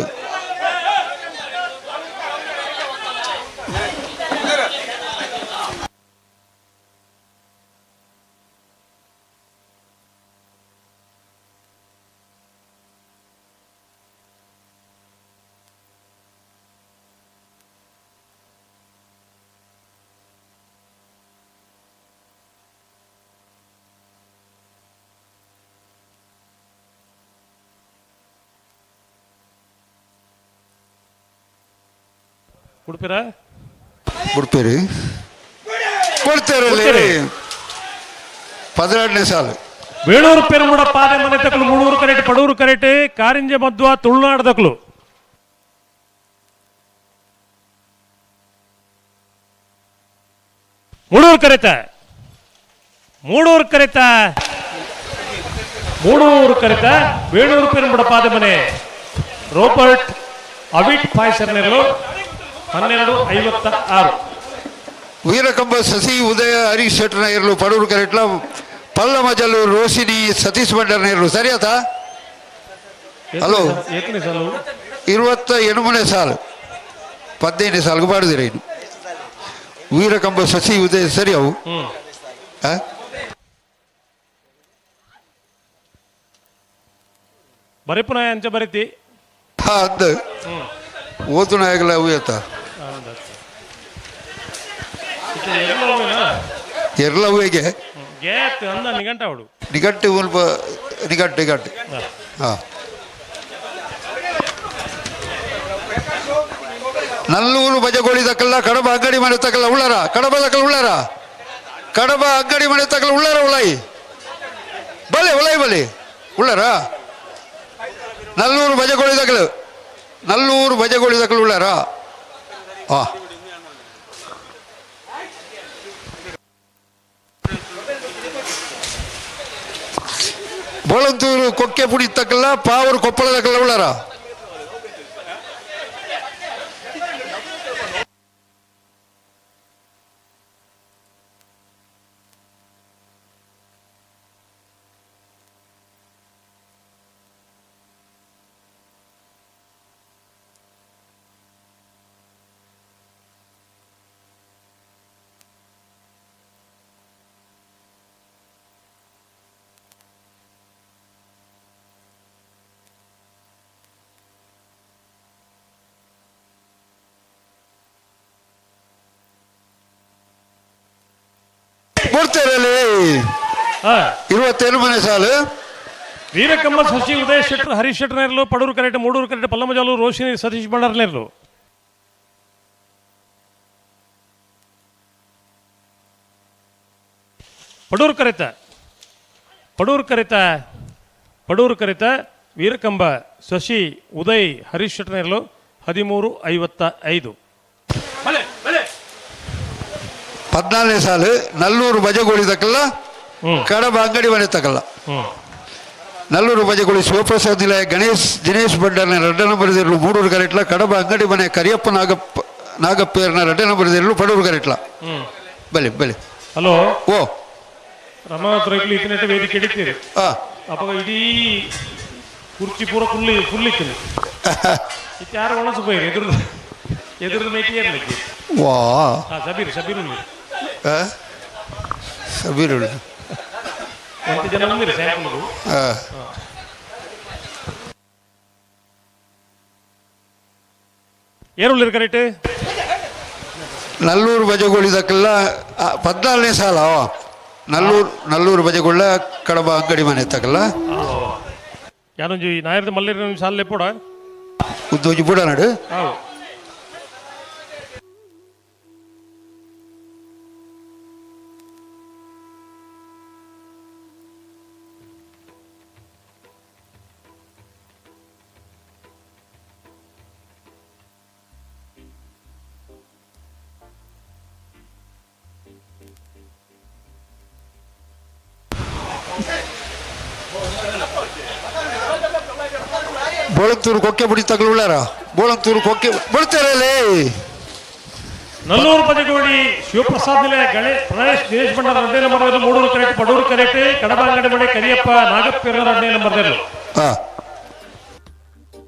ಉಡುಪಿರ ಬಿಡ್ತೀರಿ ಕೊಡ್ತೀರಲ್ಲಿ 12ನೇ ಸಾಲು. ವೇಣೂರು ಪೆರುಮುಡ ಪಾದೆ ಮನೆ ತಕಲು ಮೂಡೂರು ಕರೆಟ್ ಪಡೂರು ಕರೆಟ್ ಕಾರಿಂಜೆ ಮಧ್ವ ತುಳುನಾಡು ತಕಲು. ಮೂಡೂರು ಕರೆತ ಮೂಡೂರು ಕರೆತ ಮೂಡೂರು ಕರೆತ ವೇಣೂರು ಪೆರುಮುಡ ಪಾದೆ ಮನೆ ರೋಬರ್ಟ್ ಅವಿಟ್ ಪಾಯ್ಸರ್ನೆರಳು 12:56. ವೀರಕಂಬ ಸಸಿ ಉದಯ ಹರೀಶ್ ಶೆಟ್ಟರ್ನ ಇರಲು ಪಡೂರು ಕರೆಟ್ಲ ಪಲ್ಲ ಮಜಲು ರೋಶಿನಿ ಸತೀಶ್ ಭಂಡಾರ್ನ ಇರಲು ಸರಿಯಾತ. ಹಲೋ 28ನೇ ಸಾಲು 15ನೇ ಸಾಲ್ಗೆ ಬಾಡುದಿರ ಇನ್ನು ವೀರಕಂಬ ಸಸಿ ಉದಯ ಸರಿ ಅವು. ಬರಿಪುನ ಅಂಚ ಬರಿತಿ ಹಾ ಅಂದ ಓದು ನಾಯಕಲ ಅವು ಏತ ಎರ್ಲವ್ವೆಗೆ ನಿಗಂಟು ನಿಗಂಟು ನಿಗಂಟು. ಹಾಂ ನಲ್ಲೂರು ಬಜಗೋಳಿ ತಕ್ಕಲ್ಲ ಕಡಬ ಅಂಗಡಿ ಮನೆ ತಕ್ಕಲ್ಲ ಉಳ್ಳಾರ ಕಡಬ ತಕ್ಕಲ್ಲ ಉಳ್ಳಾರ ಕಡಬ ಅಂಗಡಿ ಮನೆ ತಕ್ಕಲ್ಲ ಉಳ್ಳಾರ ಉಳಾಯಿ ಬಲೆ ಉಳಾಯಿ ಬಲೆ ಉಳ್ಳಾರ ನಲ್ಲೂರು ಬಜಗೋಳಿ ತಕ್ಕಲು ನಲ್ಲೂರು ಬಜಗೋಳಿ ತಕ್ಕಲು ಉಳ್ಳಾರ. ಹಾಂ ಬೋಳಂತೂರು ಕೊಕ್ಕೆ ಪುಡಿ ತಕ್ಕಲ್ಲ ಪಾವೂರು ಕೊಪ್ಪಳ ತಕ್ಕಲ್ಲ ಉಳ್ಳಾರ. ಕೊಡ್ತಾರಲ್ಲಿ 27 ಮನೆ ಸಾಲು. ವೀರಕಮ್ಮ ಶಶಿ ಉದಯ ಶೆಟ್ಟರ್ ಹರೀಶ್ ಶೆಟ್ಟರ್ನೇರ್ಲು ಪಡೂರು ಕರೆಟ್ ಮೂಡೂರು ಕರೆಟ್ ಪಲ್ಲಮಜಾಲು ರೋಶಿನಿ ಸತೀಶ್ ಭಂಡಾರ್ನೇರ್ಲು. ಪಡೂರು ಕರೆತ ಪಡೂರು ಕರೆತ ಪಡೂರು ಕರೆತ ವೀರಕಂಬ ಶಶಿ ಉದಯ್ ಹರೀಶ್ ಶೆಟ್ಟರ್ನೇರ್ಲು 13:55. 14ನೇ ಸಾಲು ನಲ್ಲೂರು ಬಜಗೋಳಿ ತಕ್ಕಲ್ಲ ಕಡಬ ಅಂಗಡಿ ಮನೆ ತಕ್ಕಲ್ಲ ನಲ್ಲೂರು ಬಜಗೋಳಿ ಶಿವಪ್ರಸಾದ್ ನಿಲಯ ಗಣೇಶ್ ದಿನೇಶ್ ಭಂಡಾರ್ನ 2 ನಂಬರ್ ಇರಲು ಮೂಡೂರು ಕರೆಟ್ಲ ಕಡಬ ಅಂಗಡಿ ಮನೆ ಕರಿಯಪ್ಪ ನಾಗಪ್ಪ ನಾಗಪ್ಪೇರ್ನ 2 ನಂಬರ್ ಇರಲು ಪಡೂರು ಕರೆಟ್ಲ. ಬಲೆ ಬಲೆ. ಹಲೋ ಓ Ramanath ರೈಕ್ಲು ಇತ್ತಿನೆಟ್ಟ ವೇದಿಕೆ ಹಿಡಿತೀರಿ. ಅವಾಗ ಇಡೀ ಕುರ್ಚಿ ಪೂರ ಕುಲ್ಲಿ ಕುಲ್ಲಿತ್ತು. ಇತ್ತು ಯಾರು ಒಣಸು ಪೋಯಿರಿ ಎದುರ್ದು ಎದುರ್ದು ಮೇಟಿ ಏರ್ಲಿಕ್ಕೆ. ವಾ. ಹಾ, ಸಬೀರ್ ಸಬೀರ್ ಉಂಡು. ಸಬೀರ್ ಉಂಡು. ಒಂತೆ ಜನ ಉಂದಿರಿ ಸ್ಯಾಂಪಲ್ಗು. ಏರುಳ್ಳಿರು ಕರೆಕ್ಟ್. ನಲ್ಲೂರು ಬಜಗೋಳಿ ದಕ್ಕೆಲ್ಲ 14ನೇ ಸಾಲ. ನಲ್ಲೂರು ನಲ್ಲೂರು ಬಜಗುಳ್ಳ ಕಡಬ ಅಂಗಡಿ ಮನೆ ತಕಲ್ಲ. ಯಾರೊಂಜಿ ನಾಯರ್ದ ಮಲ್ಲೇರ ಸಾಲ ಪೋಡ. ಉದ್ದೊಂಜಿ ಬುಡ ನಡು. ಹೌದು. ಬೋಳಂತೂರು ಕೊಕ್ಕೆ ಬುಡಿ ತಗಲುಳ್ಳಾರ ಬೋಳಂತೂರು ಕೊಕ್ಕೆ ಬಿಡ್ತಾರಲ್ಲೇ. ನಲ್ಲೂರು ಪದಗೋಡಿ ಶಿವಪ್ರಸಾದ್ ನಿಲಯ ಗಣೇಶ್ ಪ್ರಣೇಶ್ ದಿನೇಶ್ ಭಂಡಾರ 2ನೇ number, Mudur correct, Padur correct, Kadaba Angadi Mane Kariyappa Nagappa 2ನೇ ನಂಬರ್.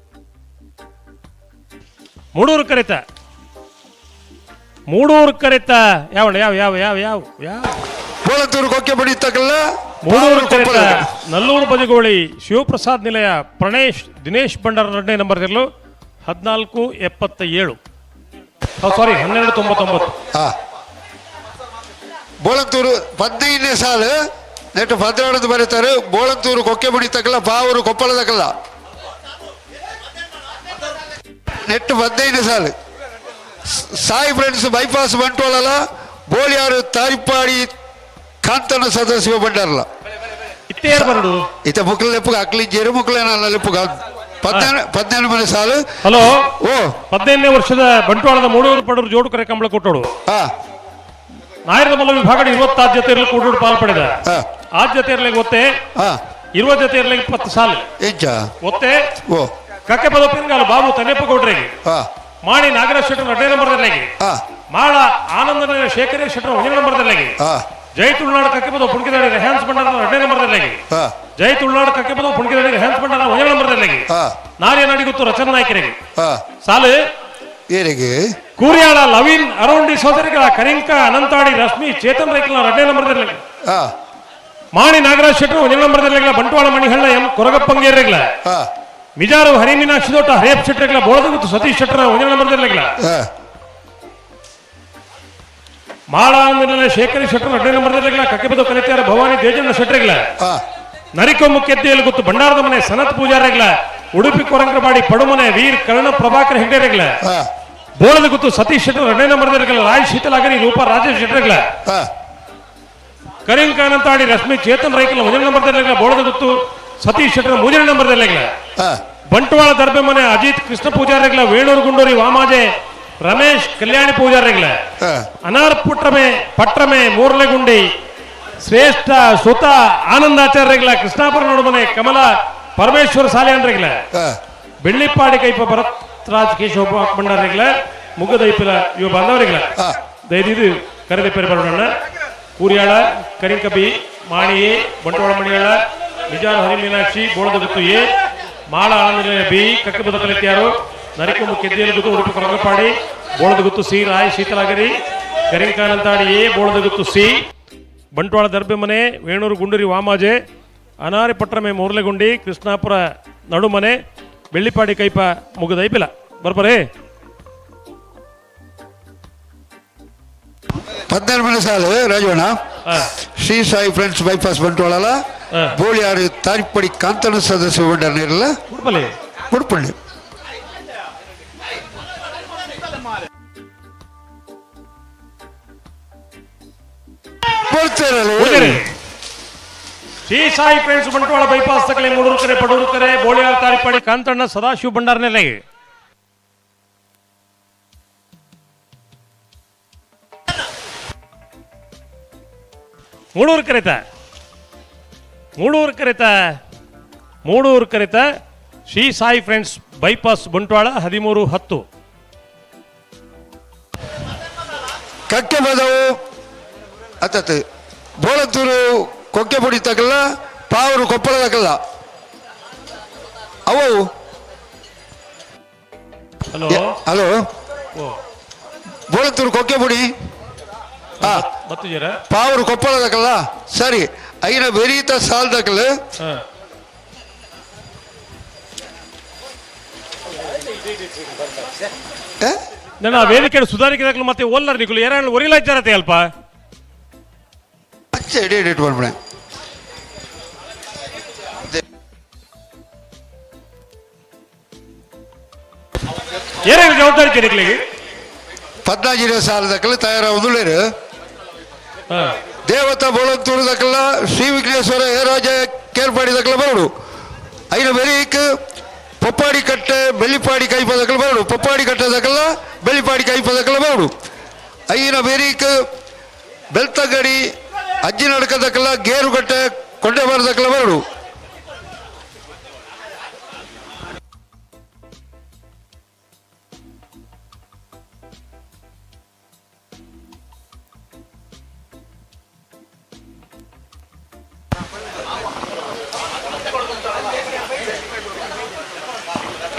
ಮೂಡೂರು ಕರೆತ ಮೂಡೂರು ಕರೆತ ಯಾವ ಯಾವ ಯಾವ ಯಾವ ಯಾವ ಯಾವ ಬೋಳಂತೂರು ಕೊಕ್ಕೆ ಬುಡಿ ತಗಲ್ಲ. ಮೂಡೂರು ಕರೆತ ನಲ್ಲೂರು ಬಜಗೋಳಿ ಶಿವಪ್ರಸಾದ್ ನಿಲಯ ಪ್ರಣೇಶ್ ದಿನೇಶ್ ಭಂಡಾರ 2ನೇ ನಂಬರ್ 1477, ಸಾರಿ 1299. ಬೋಳಂತೂರು 15ನೇ ಸಾಲು ನೆಟ್ಟು 12 ಬರೀತಾರೆ. ಬೋಳಂತೂರು ಕೊಕ್ಕೆ ಬುಡಿ ತಕಲ್ಲ, ಬಾವೂರು ಕೊಪ್ಪಳ ತಕಲ್ಲ. ನೆಟ್ಟು 15ನೇ ಸಾಲು ಸಾಯಿ ಫ್ರೆಂಡ್ಸ್ ಬೈಪಾಸ್ ಬಂಟ್ವಾಳಲ್ಲ, ಬೋಳಿಯಾರು ತಾರಿಪಾಡಿ ಕಾಂತನ ಸದಸ್ಯ ಬಂಡಾರಲ್ಲ. ಇತ್ತ ಮುಕ್ಕಲ ಲೆಪ್ಪು ಅಕ್ಲಿ ಜೇರು ಮುಕ್ಕಲೇನ ಲೆಪ್ಪು 14 ಮನೆ ಸಾಲು. ಹಲೋ. ಓ 15ನೇ ವರ್ಷದ ಬಂಟ್ವಾಳದ ಮೂಡೂರು ಪಡೂರು ಜೋಡು ಕರೆ ಕಂಬಳ ಕೊಟ್ಟೋಡು. ನಾಯರದ ಮಲ್ಲ ವಿಭಾಗ 20 ಆದ್ಯತೆ ಇರಲಿ ಕೂಡೋಡು ಪಾಲ್ ಪಡೆದ. ಆದ್ಯತೆ ಇರಲಿ ಒತ್ತೆ 20 ಜೊತೆ ಇರಲಿ 20 ಸಾಲು ಒತ್ತೆ. ಕಕ್ಕೆ ಪದ ಪಿನ್ಗಾಲು ಬಾಬು ತನ್ನೆಪ್ಪ ಗೌಡ್ರಿಗೆ, ಮಾಣಿ ನಾಗರಾಜ್ ಶೆಟ್ಟರ್ 2ನೇ ನಂಬರ್ದಲ್ಲಿ, ಮಾಳ ಆನಂದನ ಶೇಖರೇಶ್ ಶೆಟ್ಟರ್ 1ನೇ ನಂಬರ್ದಲ್ಲಿ, ಜೈ ತುಳುನಾಡು ಕಕ್ಕೆ ಪದ ಪುಣ್ಕಿದಾಡಿ ರೆಹಾನ್ಸ್ ಭಂಡಾರ 2ನೇ ನಂಬರ್ದಲ್ಲಿ, ಜೈ ತುಳುನಾಡು ಕಕ್ಕೆ ಪದ ಪುಣ್ಕಿದಾಡಿ ರೆಹಾನ್ಸ್ ಭಂಡಾರ 1ನೇ ನಂಬರ್ದಲ್ಲಿ, ನಾರ್ಯ ನಾಡಿಗುತ್ತು ರಚನಾ ನಾಯಕರಿಗೆ ಸಾಲು. ಕೂರಿಯಾಳ ಲವೀನ್ ಅರೌಂಡಿ ಸೋದರಿಗಳ ಕರಿಂಕ ಅನಂತಾಡಿ ರಶ್ಮಿ ಚೇತನ್ ರೈಕಲ್ನ 2ನೇ ನಂಬರ್ದಲ್ಲಿ, ಮಾಣಿ ನಾಗರಾಜ್ ಶೆಟ್ಟರ್ 1ನೇ ನಂಬರ್ದಲ್ಲಿ, ಬಂಟ್ವಾಳ ಮಣಿಹಳ್ಳ ಎಂ ಕೊರಗಪ್ಪಂಗೇರಿಗಳ, ಮಿಜಾರು ಹರಿ ಮೀನಾಕ್ಷಿ ದೋಟ ಹರಿಯಪ್ಪ ಶೆಟ್ಟರ್ಗಳ, ಬೋಳದಗುತ್ತು ಸತೀಶ್ ಶೆಟ್ಟರ್ 1ನೇ ನಂಬರ್ದಲ್ಲಿ, ಮಾಳ ಶೇಖರಿ ಶೆಟ್ಟರ್ 2ನೇ ನಂಬರ್ದಲ್ಲಿ, ಕಕ್ಕೆಬದು ಕಲಿತಾರ ಭವಾನಿ ದೇಜಣ್ಣ ಶೆಟ್ಟರ್ಗಳ, ನರಿಕೋ ಮುಖ್ಯತೆಯಲ್ಲಿ ಗೊತ್ತು ಭಂಡಾರದ ಮನೆ ಸನತ್ ಪೂಜಾರಿಗಳ, ಉಡುಪಿ ಕೊರಂಗ್ರಬಾಡಿ ಪಡುಮನೆ ವೀರ್ ಕರ್ಣ ಪ್ರಭಾಕರ್ ಹೆಗ್ಡೆರೆಗಳ, ಬೋಳದ ಗುತ್ತು ಸತೀಶ್ ಶೆಟ್ಟರ್ 2ನೇ ನಂಬರ್ದಲ್ಲಿ, ರಾಯ್ ಶೀತಲಾಗರಿ ರೂಪಾ ರಾಜೇಶ್ ಶೆಟ್ಟರ್ಗಳ, ಕರಿಂಕಾನಂತಾಡಿ ರಶ್ಮಿ ಚೇತನ್ ರೈಕಲ್ 1ನೇ ನಂಬರ್ದಲ್ಲಿ, ಬೋಳದ ಗುತ್ತು ಸತೀಶ್ ಶೆಟ್ಟರ್ 3ನೇ ನಂಬರ್ದಲ್ಲಿ, ಬಂಟ್ವಾಳ ದರ್ಬೆ ಮನೆ ಅಜಿತ್ ಕೃಷ್ಣ ಪೂಜಾರಿಗಳ, ವೇಣೂರು ಗುಂಡೂರಿ ವಾಮಾಜೆ ರಮೇಶ್ ಕಲ್ಯಾಣಿ ಪೂಜಾರಿಗಳ, ಅನಾರ್ ಪುಟ್ರಮೆ ಪಟ್ರಮೆ ಮೂರ್ಲೆಗುಂಡಿ ಶ್ರೇಷ್ಠ ಸುತ ಆನಂದಾಚಾರ್ಯಗಳ, ಕೃಷ್ಣಾಪುರ ನೋಡುಮನೆ ಕಮಲ ಪರಮೇಶ್ವರ ಸಾಲಿಯನ್ರಿಗಳ, ಬೆಳ್ಳಿಪ್ಪಾಡಿ ಕೈಪ ಭರತ್ ರಾಜ್ ಕೇಶವ ಭಂಡಾರಿಗಳ, ಮುಗ್ಗದೈಪಿಲ ಇವ ಬಾಂಧವರಿಗಳ ದಯದಿದು ಕರೆದ ಪೇರು ಬರೋಣ. ಕೂರಿಯಾಳ ಕರಿಂಕಬಿ ಮಾಣಿ ಎ, ಬಂಟ್ವಾಳ ಮಣಿಯಾಳ ನಿಜಾರ ಹರಿ ಮೀನಾಕ್ಷಿ ಬೋಳದಗುತ್ತು ಎ, ಮಾಳ ಆನಂದ ಬಿ, ಕಕ್ಕಬದ ಕಲಿತ್ಯಾರು ನರಿಕೊಮ್ಮು ಕೆದ್ದೇಲುಗುತ್ತು ಉಡುಪಿ ಕೊರಂಗಪಾಡಿ, ಬೋಳದಗುತ್ತು ಸಿ ರಾಯ್ ಶೀತಲಾಗರಿ ಕರಿಂಕಾನಂತಾಡಿ ಎ, ಬೋಳದಗುತ್ತು ಸಿ, ಬಂಟ್ವಾಳ ದರ್ಬೆಮನೆ ವೇಣೂರು ಗುಂಡೂರಿ ವಾಮಾಜೆ ಅನಾರಿ ಪಟ್ರಮೆ ಮೂರ್ಲೆಗುಂಡಿ ಕೃಷ್ಣಾಪುರ ನಡುಮನೆ ಬೆಳ್ಳಿಪಾಡಿ ಕೈಪ ಮುಗಿದೈಪಿಲ್ಲ ಬರ್ಬರೇ. 14 ಮನೆ ಸಾಲು ರಾಜವಣ್ಣ ಶ್ರೀ ಸಾಯಿ ಫ್ರೆಂಡ್ಸ್ ಬೈಪಾಸ್ ಬಂಟ್ವಾಳಲ್ಲ, ಬೋಳಿಯಾರು ತಾರಿಪ್ಪಡಿ ಕಾಂತನ ಸದಸ್ಯ ಬಂಡಾರಲ್ಲ ಉಡುಪಳ್ಳಿ. ಶ್ರೀ ಸಾಯಿ ಫ್ರೆಂಡ್ಸ್ ಬಂಟ್ವಾಳ ಬೈಪಾಸ್ ತಕಲೆ ಮೂಡೂರು ಕರೆ ಪಡೂರು ಕರೆ ಬೋಳಿಯಾರು ತಾರಿಪ್ಪಾಡಿ ಕಾಂತಣ್ಣ ಸದಾಶಿವ ಭಂಡಾರನೆಲ್ಲ. ಮೂಡೂರು ಕರೆತ ಮೂಡೂರು ಕರೆತ ಮೂಡೂರು ಕರೆತ ಶ್ರೀ ಸಾಯಿ ಫ್ರೆಂಡ್ಸ್ ಬೈಪಾಸ್ ಬಂಟ್ವಾಳ 13:10. ಕಕ್ಕೆ ಬದವು ಅತ್ತತ್ತು ಬೋಳಂತೂರು ಕೊಕ್ಕೆಪುಡಿ ತಕಲ್ಲ ಪಾವೂರು ಕೊಪ್ಪಳ ತಕಲ್ಲ ಅವು ಹಲೋ ಹಲೋ ಓ ಬೋಳಂತೂರು ಕೊಕ್ಕೆಪುಡಿ ಬತ್ತಿದ್ದೀರಾ ಪಾವೂರು ಕೊಪ್ಪಳ ತಕಲ್ಲ ಸರಿ ಐನ ಬೆರೀತ ಸಾಲ್ ತಕಲ್ ನನ್ನ ವೇದಿಕೆ ಸುಧಾರಿಕೆ ದಾಖಲು ಮತ್ತೆ ಓಲ್ಲರ್ ನಿಕುಲು ಏರಾಣ ಒರಿಲ ಇದ್ದಾರತೆ ಅಲ್ಪ ಅಚ್ಚ ಎಡಿ ಎಡಿಟ್ ಮಾಡ್ಬಿಡ ಏನೇನು ಜವಾಬ್ದಾರಿ ನಿಕ್ಲಿಗೆ ಪದ್ನಾಜಿನ ಸಾಲ ದಕ್ಕಲು ತಯಾರಾಗುದುಳ್ಳೇರು ದೇವತಾ ಬೋಳಂತೂರು ದಕ್ಕಲ ಶ್ರೀ ವಿಘ್ನೇಶ್ವರ ಹೇರಾಜ ಕೇರ್ಪಾಡಿ ದಕ್ಕಲ ಬರಡು ಐನ ಬೆರೀಕ್ ಪೊಪ್ಪಾಡಿ ಕಟ್ಟೆ ಬೆಳ್ಳಿಪಾಡಿ ಕೈಪದಕ್ಕಲು ಬರಡು ಪೊಪ್ಪಾಡಿ ಕಟ್ಟೆ ದಕ್ಕಲ ಬೆಳ್ಳಿಪಾಡಿ ಕೈಪದಕ್ಕಲ ಬರಡು ಐನ ಬೆರೀಕ್ ಬೆಳ್ತಂಗಡಿ ಅಜ್ಜಿನಡ್ಕ ದಕ್ಕಲ ಗೇರುಗಟ್ಟೆ ಕೊಂಡೆಬಾರ ದಕ್ಕಲ ಬರಡು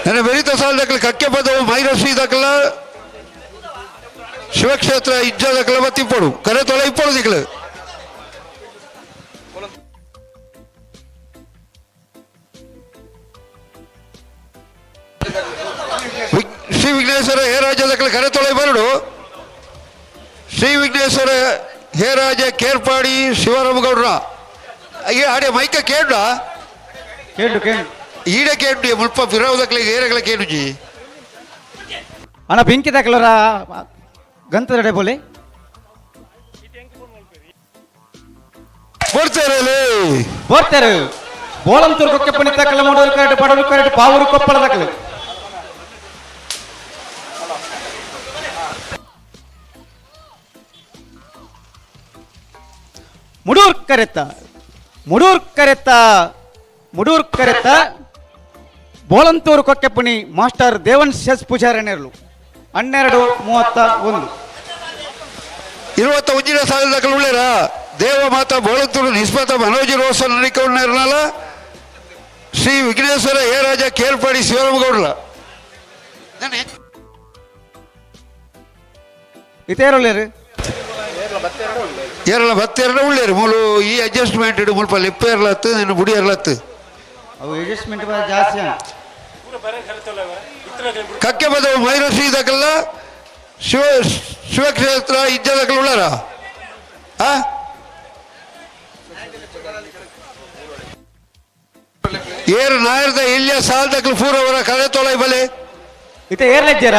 ನನ್ನ ಬೆರೀತ ಸಾಲ ದಕ್ಕಲ ಕಕ್ಕೆ ಪದವು ಮೈರಶ್ರೀ ದಕ್ಕಲ ಶಿವಕ್ಷೇತ್ರ ಇಜ್ಜ ದಕ್ಕಲ ಮತ್ತಿಪ್ಪಡು ಕರೆ ತೊಲೆ ಇಪ್ಪಡು ದಿಕ್ಕಲು ಶ್ರೀ ವಿಘ್ನೇಶ್ವರ ಹೇರಾಜ ದಕ್ಕಲ ಕರೆ ತೊಳೆ ಬರಡು ಶ್ರೀ ವಿಘ್ನೇಶ್ವರ ಹೇರಾಜ ಕೇರ್ಪಾಡಿ ಶಿವರಾಮಗೌಡ್ರ ಅಯ್ಯ ಆಡೆ ಮೈಕ ಕೇಂದ್ರ ಕೇಂಡು ಕೇಂಡು ಈಡ ಕೇಂಡು ಮುಲ್ಪ ಪಿರಾವುದಕ್ಕಲಿಗೆ ಏರಗಳ ಕೇಂಡುಜಿ ಅಣ್ಣ ಬೆಂಕಿ ದಾಖಲರ ಗಂತದಡೆ ಬೋಲೆ ಬೋರ್ತಾರೆ ಬೋರ್ತಾರೆ ಬೋಳಂತೂರು ಕೊಕ್ಕೆಪ್ಪನಿ ದಾಖಲೆ ಮೂಡೂರು ಕರೆಟ್ ಪಡೂರು ಕರೆಟ್ ಪಾವೂರು ಕೊಪ್ಪಳ ದಾಖಲೆ ಮುಡೂರ್ ಕರೆತ್ತ ಮುಡೂರ್ ಕರೆತ್ತ ಮುಡೂರ್ ಕರೆತ್ತ ಬೋಳಂತೂರು ಕೊಕ್ಕೆಪ್ಪಣಿ ಮಾಸ್ಟರ್ ದೇವನ್ ಶೆಸ್ ಪೂಜಾರಣ್ಯರು 12:31 ಇರುವತ್ತ ಉಜ್ಜಿನ ಸಾಲದ ಉಳ್ಳೇರ ದೇವ ಮಾತಾ ಬೋಳಂತೂರು ನಿಸ್ಮತ ಮನೋಜ್ ರೋಸನ್ ನಡಿಕೊಂಡಾರನಲ್ಲ ಶ್ರೀ ವಿಘ್ನೇಶ್ವರ ಹೇರಾಜ ಕೇರ್ಪಾಡಿ ಶಿವರಾಮಗೌಡ್ಲ ಇತೇರೊಳ್ಳೇರು ಏರಳ ಬತ್ತೆರಡ ಉಳ್ಳೇರು ಮೂಲು ಈ ಅಡ್ಜಸ್ಟ್ಮೆಂಟ್ ಇಡು ಮುಲ್ಪ ಲಿಪ್ಪ ಇರ್ಲತ್ತು ನಿನ್ನ ಬುಡಿ ಇರ್ಲತ್ತು ಅವು ಅಡ್ಜಸ್ಟ್ಮೆಂಟ್ ಜಾಸ್ತಿ ಕಕ್ಕೆ ಬದವು ಮೈರಶ್ರೀ ದಕ್ಕಲ್ಲ ಶಿವ ಶಿವಕ್ಷೇತ್ರ ಇಜ್ಜ ದಕ್ಕಲ ಉಳ್ಳಾರ ಆ ಏರು ನಾಯರ್ದ ಇಲ್ಲಿಯ ಸಾಲ್ ದಕ್ಕಲು ಪೂರವರ ಕರೆ ತೊಳೆ ಬಲೆ ಇತ ಏರ್ಲೆಜ್ಜಾರ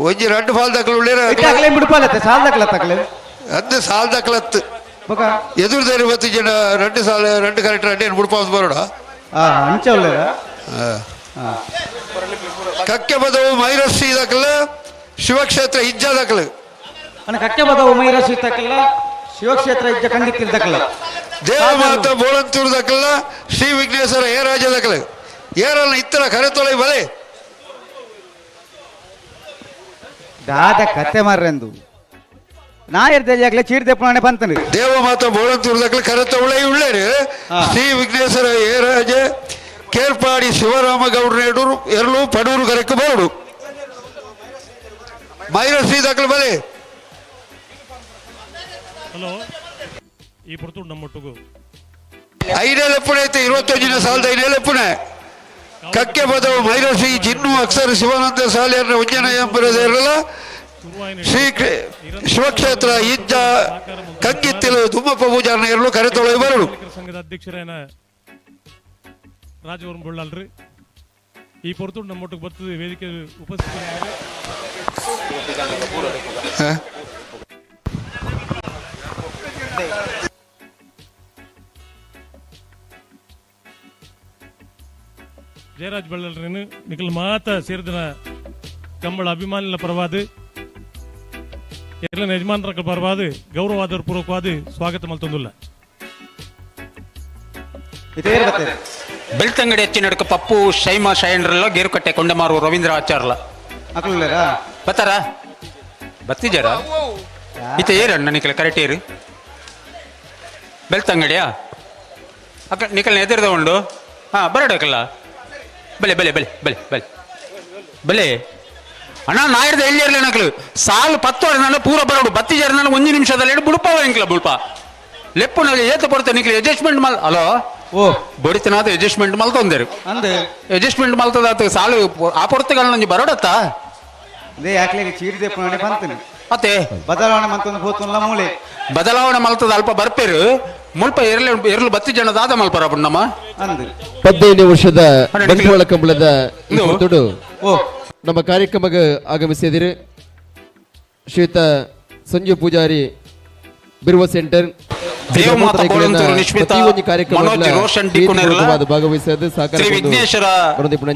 ಒಂಜಿ ರಡ್ಡು ಫಾಲ್ ದಕ್ಕಲು ಉಳ್ಳೇರ ಅಗಲೇ ಬಿಡುಪಾಲತ್ತೆ ಸಾಲ್ ದಕ್ಕಲ ತಕಲೆ ಅದು ಸಾಲ್ ದಕ್ಕಲತ್ತು ಎದುರು ಬತ್ತು ಜನ ರಡ್ಡು ಸಾಲ ರಡ್ಡು ಕರೆಕ್ಟ್ ರಡ್ಡು ಏನು ಬಿಡ್ಪಾವ್ ಬರೋಡ ಅಂಚ ಉಳ್ಳೇರ ಕಕ್ಕೆ ಬದವು ಮೈರಶ್ರೀ ದಕ್ಕಲು ಶಿವಕ್ಷೇತ್ರ ಇಜ್ಜ ದಕ್ಕಲು ಅಣ್ಣ ಕಕ್ಕೆ ಬದವು ಮೈರಶ್ರೀ ತಕಲ ಶಿವಕ್ಷೇತ್ರ ಇಜ್ಜ ಕಂಗಿತ್ತಿಲ್ ದಕ್ಕಲ ದೇವಮಾತ ಬೋಳಂತೂರು ದಕ್ಕಲ ಶ್ರೀ ವಿಘ್ನೇಶ್ವರ ಹೇರಾಜ ದಕ್ಕಲು ಏರಲ್ಲ ಇತ್ತರ ಕರೆ ತೊಳೆ ಬಲೆ ದಾದ ಕತೆ ಮಾರ್ರೆಂದು ನಾ ಇರ್ದೆ ಚೀರ್ ದೆಪ್ಪಣೆ ಬಂತನು ದೇವಮಾತ ಬೋಳಂತೂರು ದಕ್ಕಲು ಕರೆ ತೊಳೆ ಉಳ್ಳೇರು ಶ್ರೀ ವಿಘ್ನೇಶ್ವರ ಹೇರಾಜ ಕೇರ್ಪಾಡಿ ಶಿವರಾಮ ಗೌಡ್ರ ಎರಳು ಪಡೂರು ಕರೆಕ್ಕು ಬರಡು ಮೈರಶ್ರೀ ದಕ್ಕಲು ಬಲೆ ಹಲೋ ಈ ಪುರ್ತುಡು ನಮ್ಮೊಟ್ಟಿಗೂ ಐನೇಲೆಪ್ಪುಣೆ ಐತೆ 25ನೇ ಸಾಲದ ಐನೇಲೆಪ್ಪುಣೆ ಕಕ್ಕೆ ಬದವು ಮೈರಶ್ರೀ ಜಿನ್ನು ಅಕ್ಷರ ಶಿವಾನಂದ ಸಾಲಿಯರ್ನ ಉಜ್ಜನ ಎಂಬುದರಲ್ಲ ಶ್ರೀ ಶಿವಕ್ಷೇತ್ರ ಇಜ್ಜ ಕಂಗಿತ್ತಿಲು ದುಮ್ಮಪ್ಪ ಪೂಜಾರನ ಎರಳು ಕರೆತೊಳೆ ಬರಡು ಸಂಘದ ಅಧ್ಯಕ್ಷರೇನ ರಾಜವರ್ಮ ಬೊಳ್ಳಾಲ್ರಿ ಈ ಪೊರ್ತುಡು ನಮ್ಮೊಟ್ಟಿಗೆ ಬರ್ತದೆ ವೇದಿಕೆ ಉಪಸ್ಥಿತರಾಗಿ ಜಯರಾಜ್ ಬಳ್ಳಾಲ್ರೇನು ನಿಖಲ್ ಮಾತ ಸೇರಿದನ ಕಂಬಳ ಅಭಿಮಾನಿಗಳ ಪರವಾದ ಎಲ್ಲ ಯಜಮಾನರ ಪರವಾದ ಗೌರವಾದರ ಪೂರ್ವಕವಾದ ಸ್ವಾಗತ ಮಲ್ತೊಂದುಲ್ಲ ಬೆಳ್ತಂಗಡಿ ಹೆಚ್ಚಿನಡ್ಕ ಪಪ್ಪು ಶೈಮಾ ಶೈನ್ರಲ್ಲ ಗೇರುಕಟ್ಟೆ ಕೊಂಡಮಾರು ರವೀಂದ್ರ ಆಚಾರ್ಲ ಬತ್ತಾರ ಬತ್ತಿಜಾರ ಇತ್ತ ಏರಣ್ಣ ನಿಖಲ ಕರೆಕ್ಟ್ ಏರು ಬೆಳ್ತಂಗಡಿಯಾ ಅಕ್ಕ ನಿಕಲ್ನ ಎದುರ್ದ ಉಂಡು. ಹಾಂ ಬರಡಕ್ಕಲ್ಲ. ಬಲೆ ಬಲೆ ಬಲೆ ಬಲೆ ಬಲೆ ಬಲೆ ಅಣ್ಣ ನಾಯಿಡ್ದ ಎಲ್ಲಿ ಇರಲಿ ನಕಲು ಸಾಲು 10 ನಾನು ಪೂರ ಬರೋಡು ಬತ್ತಿ ಜರ ನಾನು 1 ನಿಮಿಷದಲ್ಲಿ ಬುಡುಪಾವ ಎಂಕ್ಲ ಬುಡ್ಪ ಲೆಪ್ಪು ನಲ್ಲಿ ಏತ ಪಡ್ತೆ ನಿಕ್ಲು ಅಡ್ಜಸ್ಟ್ಮೆಂಟ್ ಮಲ್ ಹಲೋ ಓ ಬಡಿತನಾದ ಅಡ್ಜಸ್ಟ್ಮೆಂಟ್ ಮಲ್ತೊಂದೇರು ಅಂದೆ ಅಡ್ಜಸ್ಟ್ಮೆಂಟ್ ಮಲ್ತದಾತ ಸಾಲು ಆ ಪೊರ್ತುಗಳ ನಂಜಿ ಬರೋಡತ್ತ they ಯಾಕ್ಲೆಗೆ ಚೀರಿದೆ ಪುಣೆ ಬಂತನೆ ಅತ್ತೆ ಬದಲಾವಣೆ ಮಂತೊಂದು ಭೂತುಲ್ಲ ಮೂಲೆ ಬದಲಾವಣೆ ಮಲ್ತದ ಅಲ್ಪ ಬರ್ಪೇರು ಮುಲ್ಪ ಎರಲು ಎರಲು ಬತ್ತಿ ಜನ ದಾದ ಮಲ್ಪರ ನಮ್ಮ ಅಂದು 15 ವರ್ಷದ ಬಂಟ್ವಾಳ ಕಂಬಳದ ಈ ಹೊತ್ತುಡು ನಮ್ಮ ಕಾರ್ಯಕ್ರಮಕ್ಕೆ ಆಗಮಿಸಿದಿರಿ ಶ್ರೀಯುತ ಸಂಜು ಪೂಜಾರಿ ಬಿರುವ ಸೆಂಟರ್ ದೇವಮಾತಾ ಬೋಳಂತೂರು ನಿಶ್ಮಿತಾ ಮನೋಜ್ ರೋಷನ್ ಡಿ ಕುಣೆರ್ಲ ಭಾಗವಹಿಸೋದು ಸಹಕಾರ ಶ್ರೀ ವಿಘ್ನೇಶ್ವರ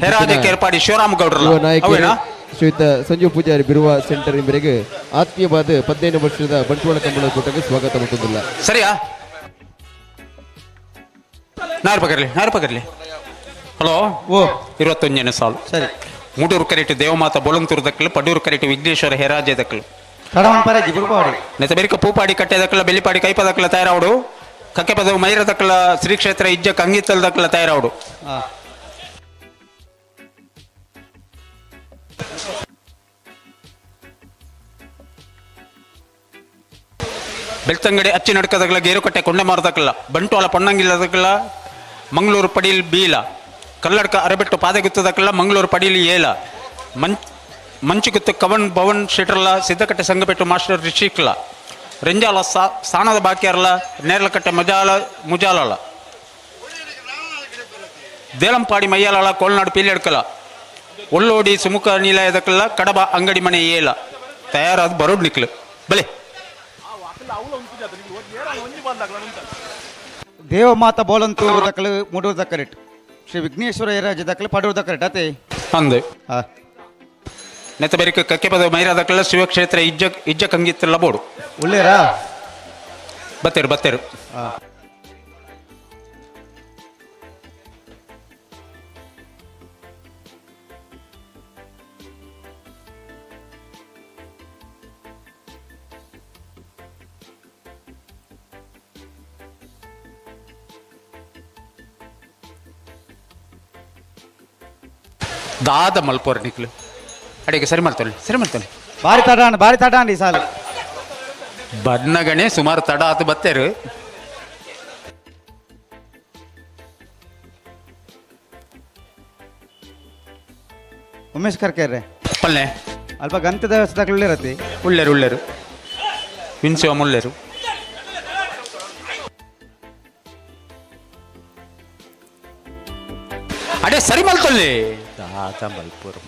ಹೆರಾಜ ಕೇರ್ಪಾಡಿ ಶಿವರಾಮ್ ಗೌಡ್ರಲ್ಲ ನಾಯಕರು ಶ್ರೀಯುತ ಸಂಜು ಪೂಜಾರಿ ಬಿರುವ ಸೆಂಟರ್ ಇವರಿಗೆ ಆತ್ಮೀಯವಾದ 15 ವರ್ಷದ ಬಂಟ್ವಾಳ ಕಂಬಳ ಕೂಟಕ್ಕೆ ಸ್ವಾಗತ ಮಾಡುತ್ತಿಲ್ಲ. ಸರಿಯಾ ನಾರು ಪಕರ್ಲಿ ನಾರು ಪಕರ್ಲಿ. ಹಲೋ ಓ 21ನೇ ಸಾಲು ಸರಿ. ಮೂಡೂರು ಕರೆಟ್ ದೇವಮಾತಾ ಬೋಳಂತೂರು ದಕ್ಕಲು ಪಡೂರು ಕರೆಟ್ ವಿಘ್ನೇಶ್ವರ ಹೆರಾಜೆ ದಕ್ಕಲು ನೆತ ಬೆರಿಕ ಪೂಪಾಡಿ ಕಟ್ಟೆ ದಕ್ಕಲ ಬೆಲಿಪಾಡಿ ಕೈಪ ದಕ್ಕಲ ತಯಾರಾವಡು ಕಕ್ಕೆಪದವು ಮೈರ ದಕ್ಕಲ ಶ್ರೀ ಕ್ಷೇತ್ರ ಇಜ್ಜ ಕಂಗಿತ್ತಲ್ ದಕ್ಕಲ ತಯಾರಾವಡು. ಬೆಳ್ತಂಗಡಿ ಅಚ್ಚಿ ನಡ್ಕದಕ್ಕಲ ಗೇರುಕಟ್ಟೆ ಕೊಂಡೆ ಮಾರದಕ್ಕಲ್ಲ ಬಂಟ್ವಾಳ ಪೊನ್ನಂಗಿಲ್ಲದಕ್ಕಲ್ಲ ಮಂಗಳೂರು ಪಡೀಲ್ ಬೀಲ ಕಲ್ಲಡ್ಕ ಅರಬೆಟ್ಟು ಪಾದೆಗುತ್ತದಕ್ಕಲ್ಲ ಮಂಗಳೂರು ಪಡೀಲ್ ಏಲ ಮಂಚುಗುತ್ತು ಕವನ್ ಭವನ್ ಶೆಟ್ರಲ್ಲ ಸಿದ್ದಕಟ್ಟೆ ಸಂಗಪೆಟ್ಟು ಮಾಸ್ಟರ್ ರಿಷಿಕ್ಲ ರೆಂಜಾಲ ಸ್ಥಾನದ ಬಾಕಿಯರ್ಲ ನೇರಲಕಟ್ಟೆ ಮಜಾಲ ಮುಜಾಲಲ ದೇಲಂಪಾಡಿ ಮಯ್ಯಾಲಲ ಕೋಲ್ನಾಡು ಪೀಲೆಡ್ಕಲ ಒಳ್ಳೋಡಿ ಸುಮುಖ ನೀಲಯದಕ್ಕಲ್ಲ ಕಡಬ ಅಂಗಡಿ ಮನೆ ಏಲ ತಯಾರಾದ ಬರೋಡ್ ನಿಕ್ಲು ಬಲೆ. ದೇವಮಾತಾ ಬೋಲಂತೂರು ದಕ್ಕಲು ಮೂಡೂರು ದಕ್ಕರೆಟ್ ಶ್ರೀ ವಿಘ್ನೇಶ್ವರ ಯರಾಜ ದಕ್ಕಲು ಪಡೂರು ದಕ್ಕರೆಟ್ ಅತೆ ಅಂದು ನೆತ್ತ ಬೆರಿಕ ಕಕ್ಕೆಪದ ಮೈರಾ ದಕ್ಕಲ ಶಿವಕ್ಷೇತ್ರ ಇಜ್ಜ ಇಜ್ಜ ಕಂಗಿತ್ತಲ್ಲ ಬೋಡು ಒಳ್ಳೇರಾ ಬತ್ತೇರು ಬತ್ತೇರು. ದಾದ ಮಲ್ಪೋರ್ ನಿಕ್ಲು ಅಡಿಗೆ ಸರಿ ಮಾಡ್ತಾನೆ ಸರಿ ಮಾಡ್ತಾನೆ. ಬಾರಿ ತಡ ಬಾರಿ ತಡ ಈ ಸಾಲು ಬನ್ನಗಣೆ ಸುಮಾರು ತಡ ಆತು ಬತ್ತೇರು. ಉಮೇಶ್ ಕರ್ಕೇರ್ರೆ ಪಲ್ಲೆ ಅಲ್ಪ ಗಂತದ ವ್ಯವಸ್ಥೆ ಉಳ್ಳೇರತಿ ಉಳ್ಳೇರು ಉಳ್ಳೇರು ವಿನ್ಸಿವ ಮುಳ್ಳೇರು. ಅಡೆ ಸರಿ ಮಲ್ತೊಲ್ಲಿ ದಾದ ಮಲ್ಪುರ್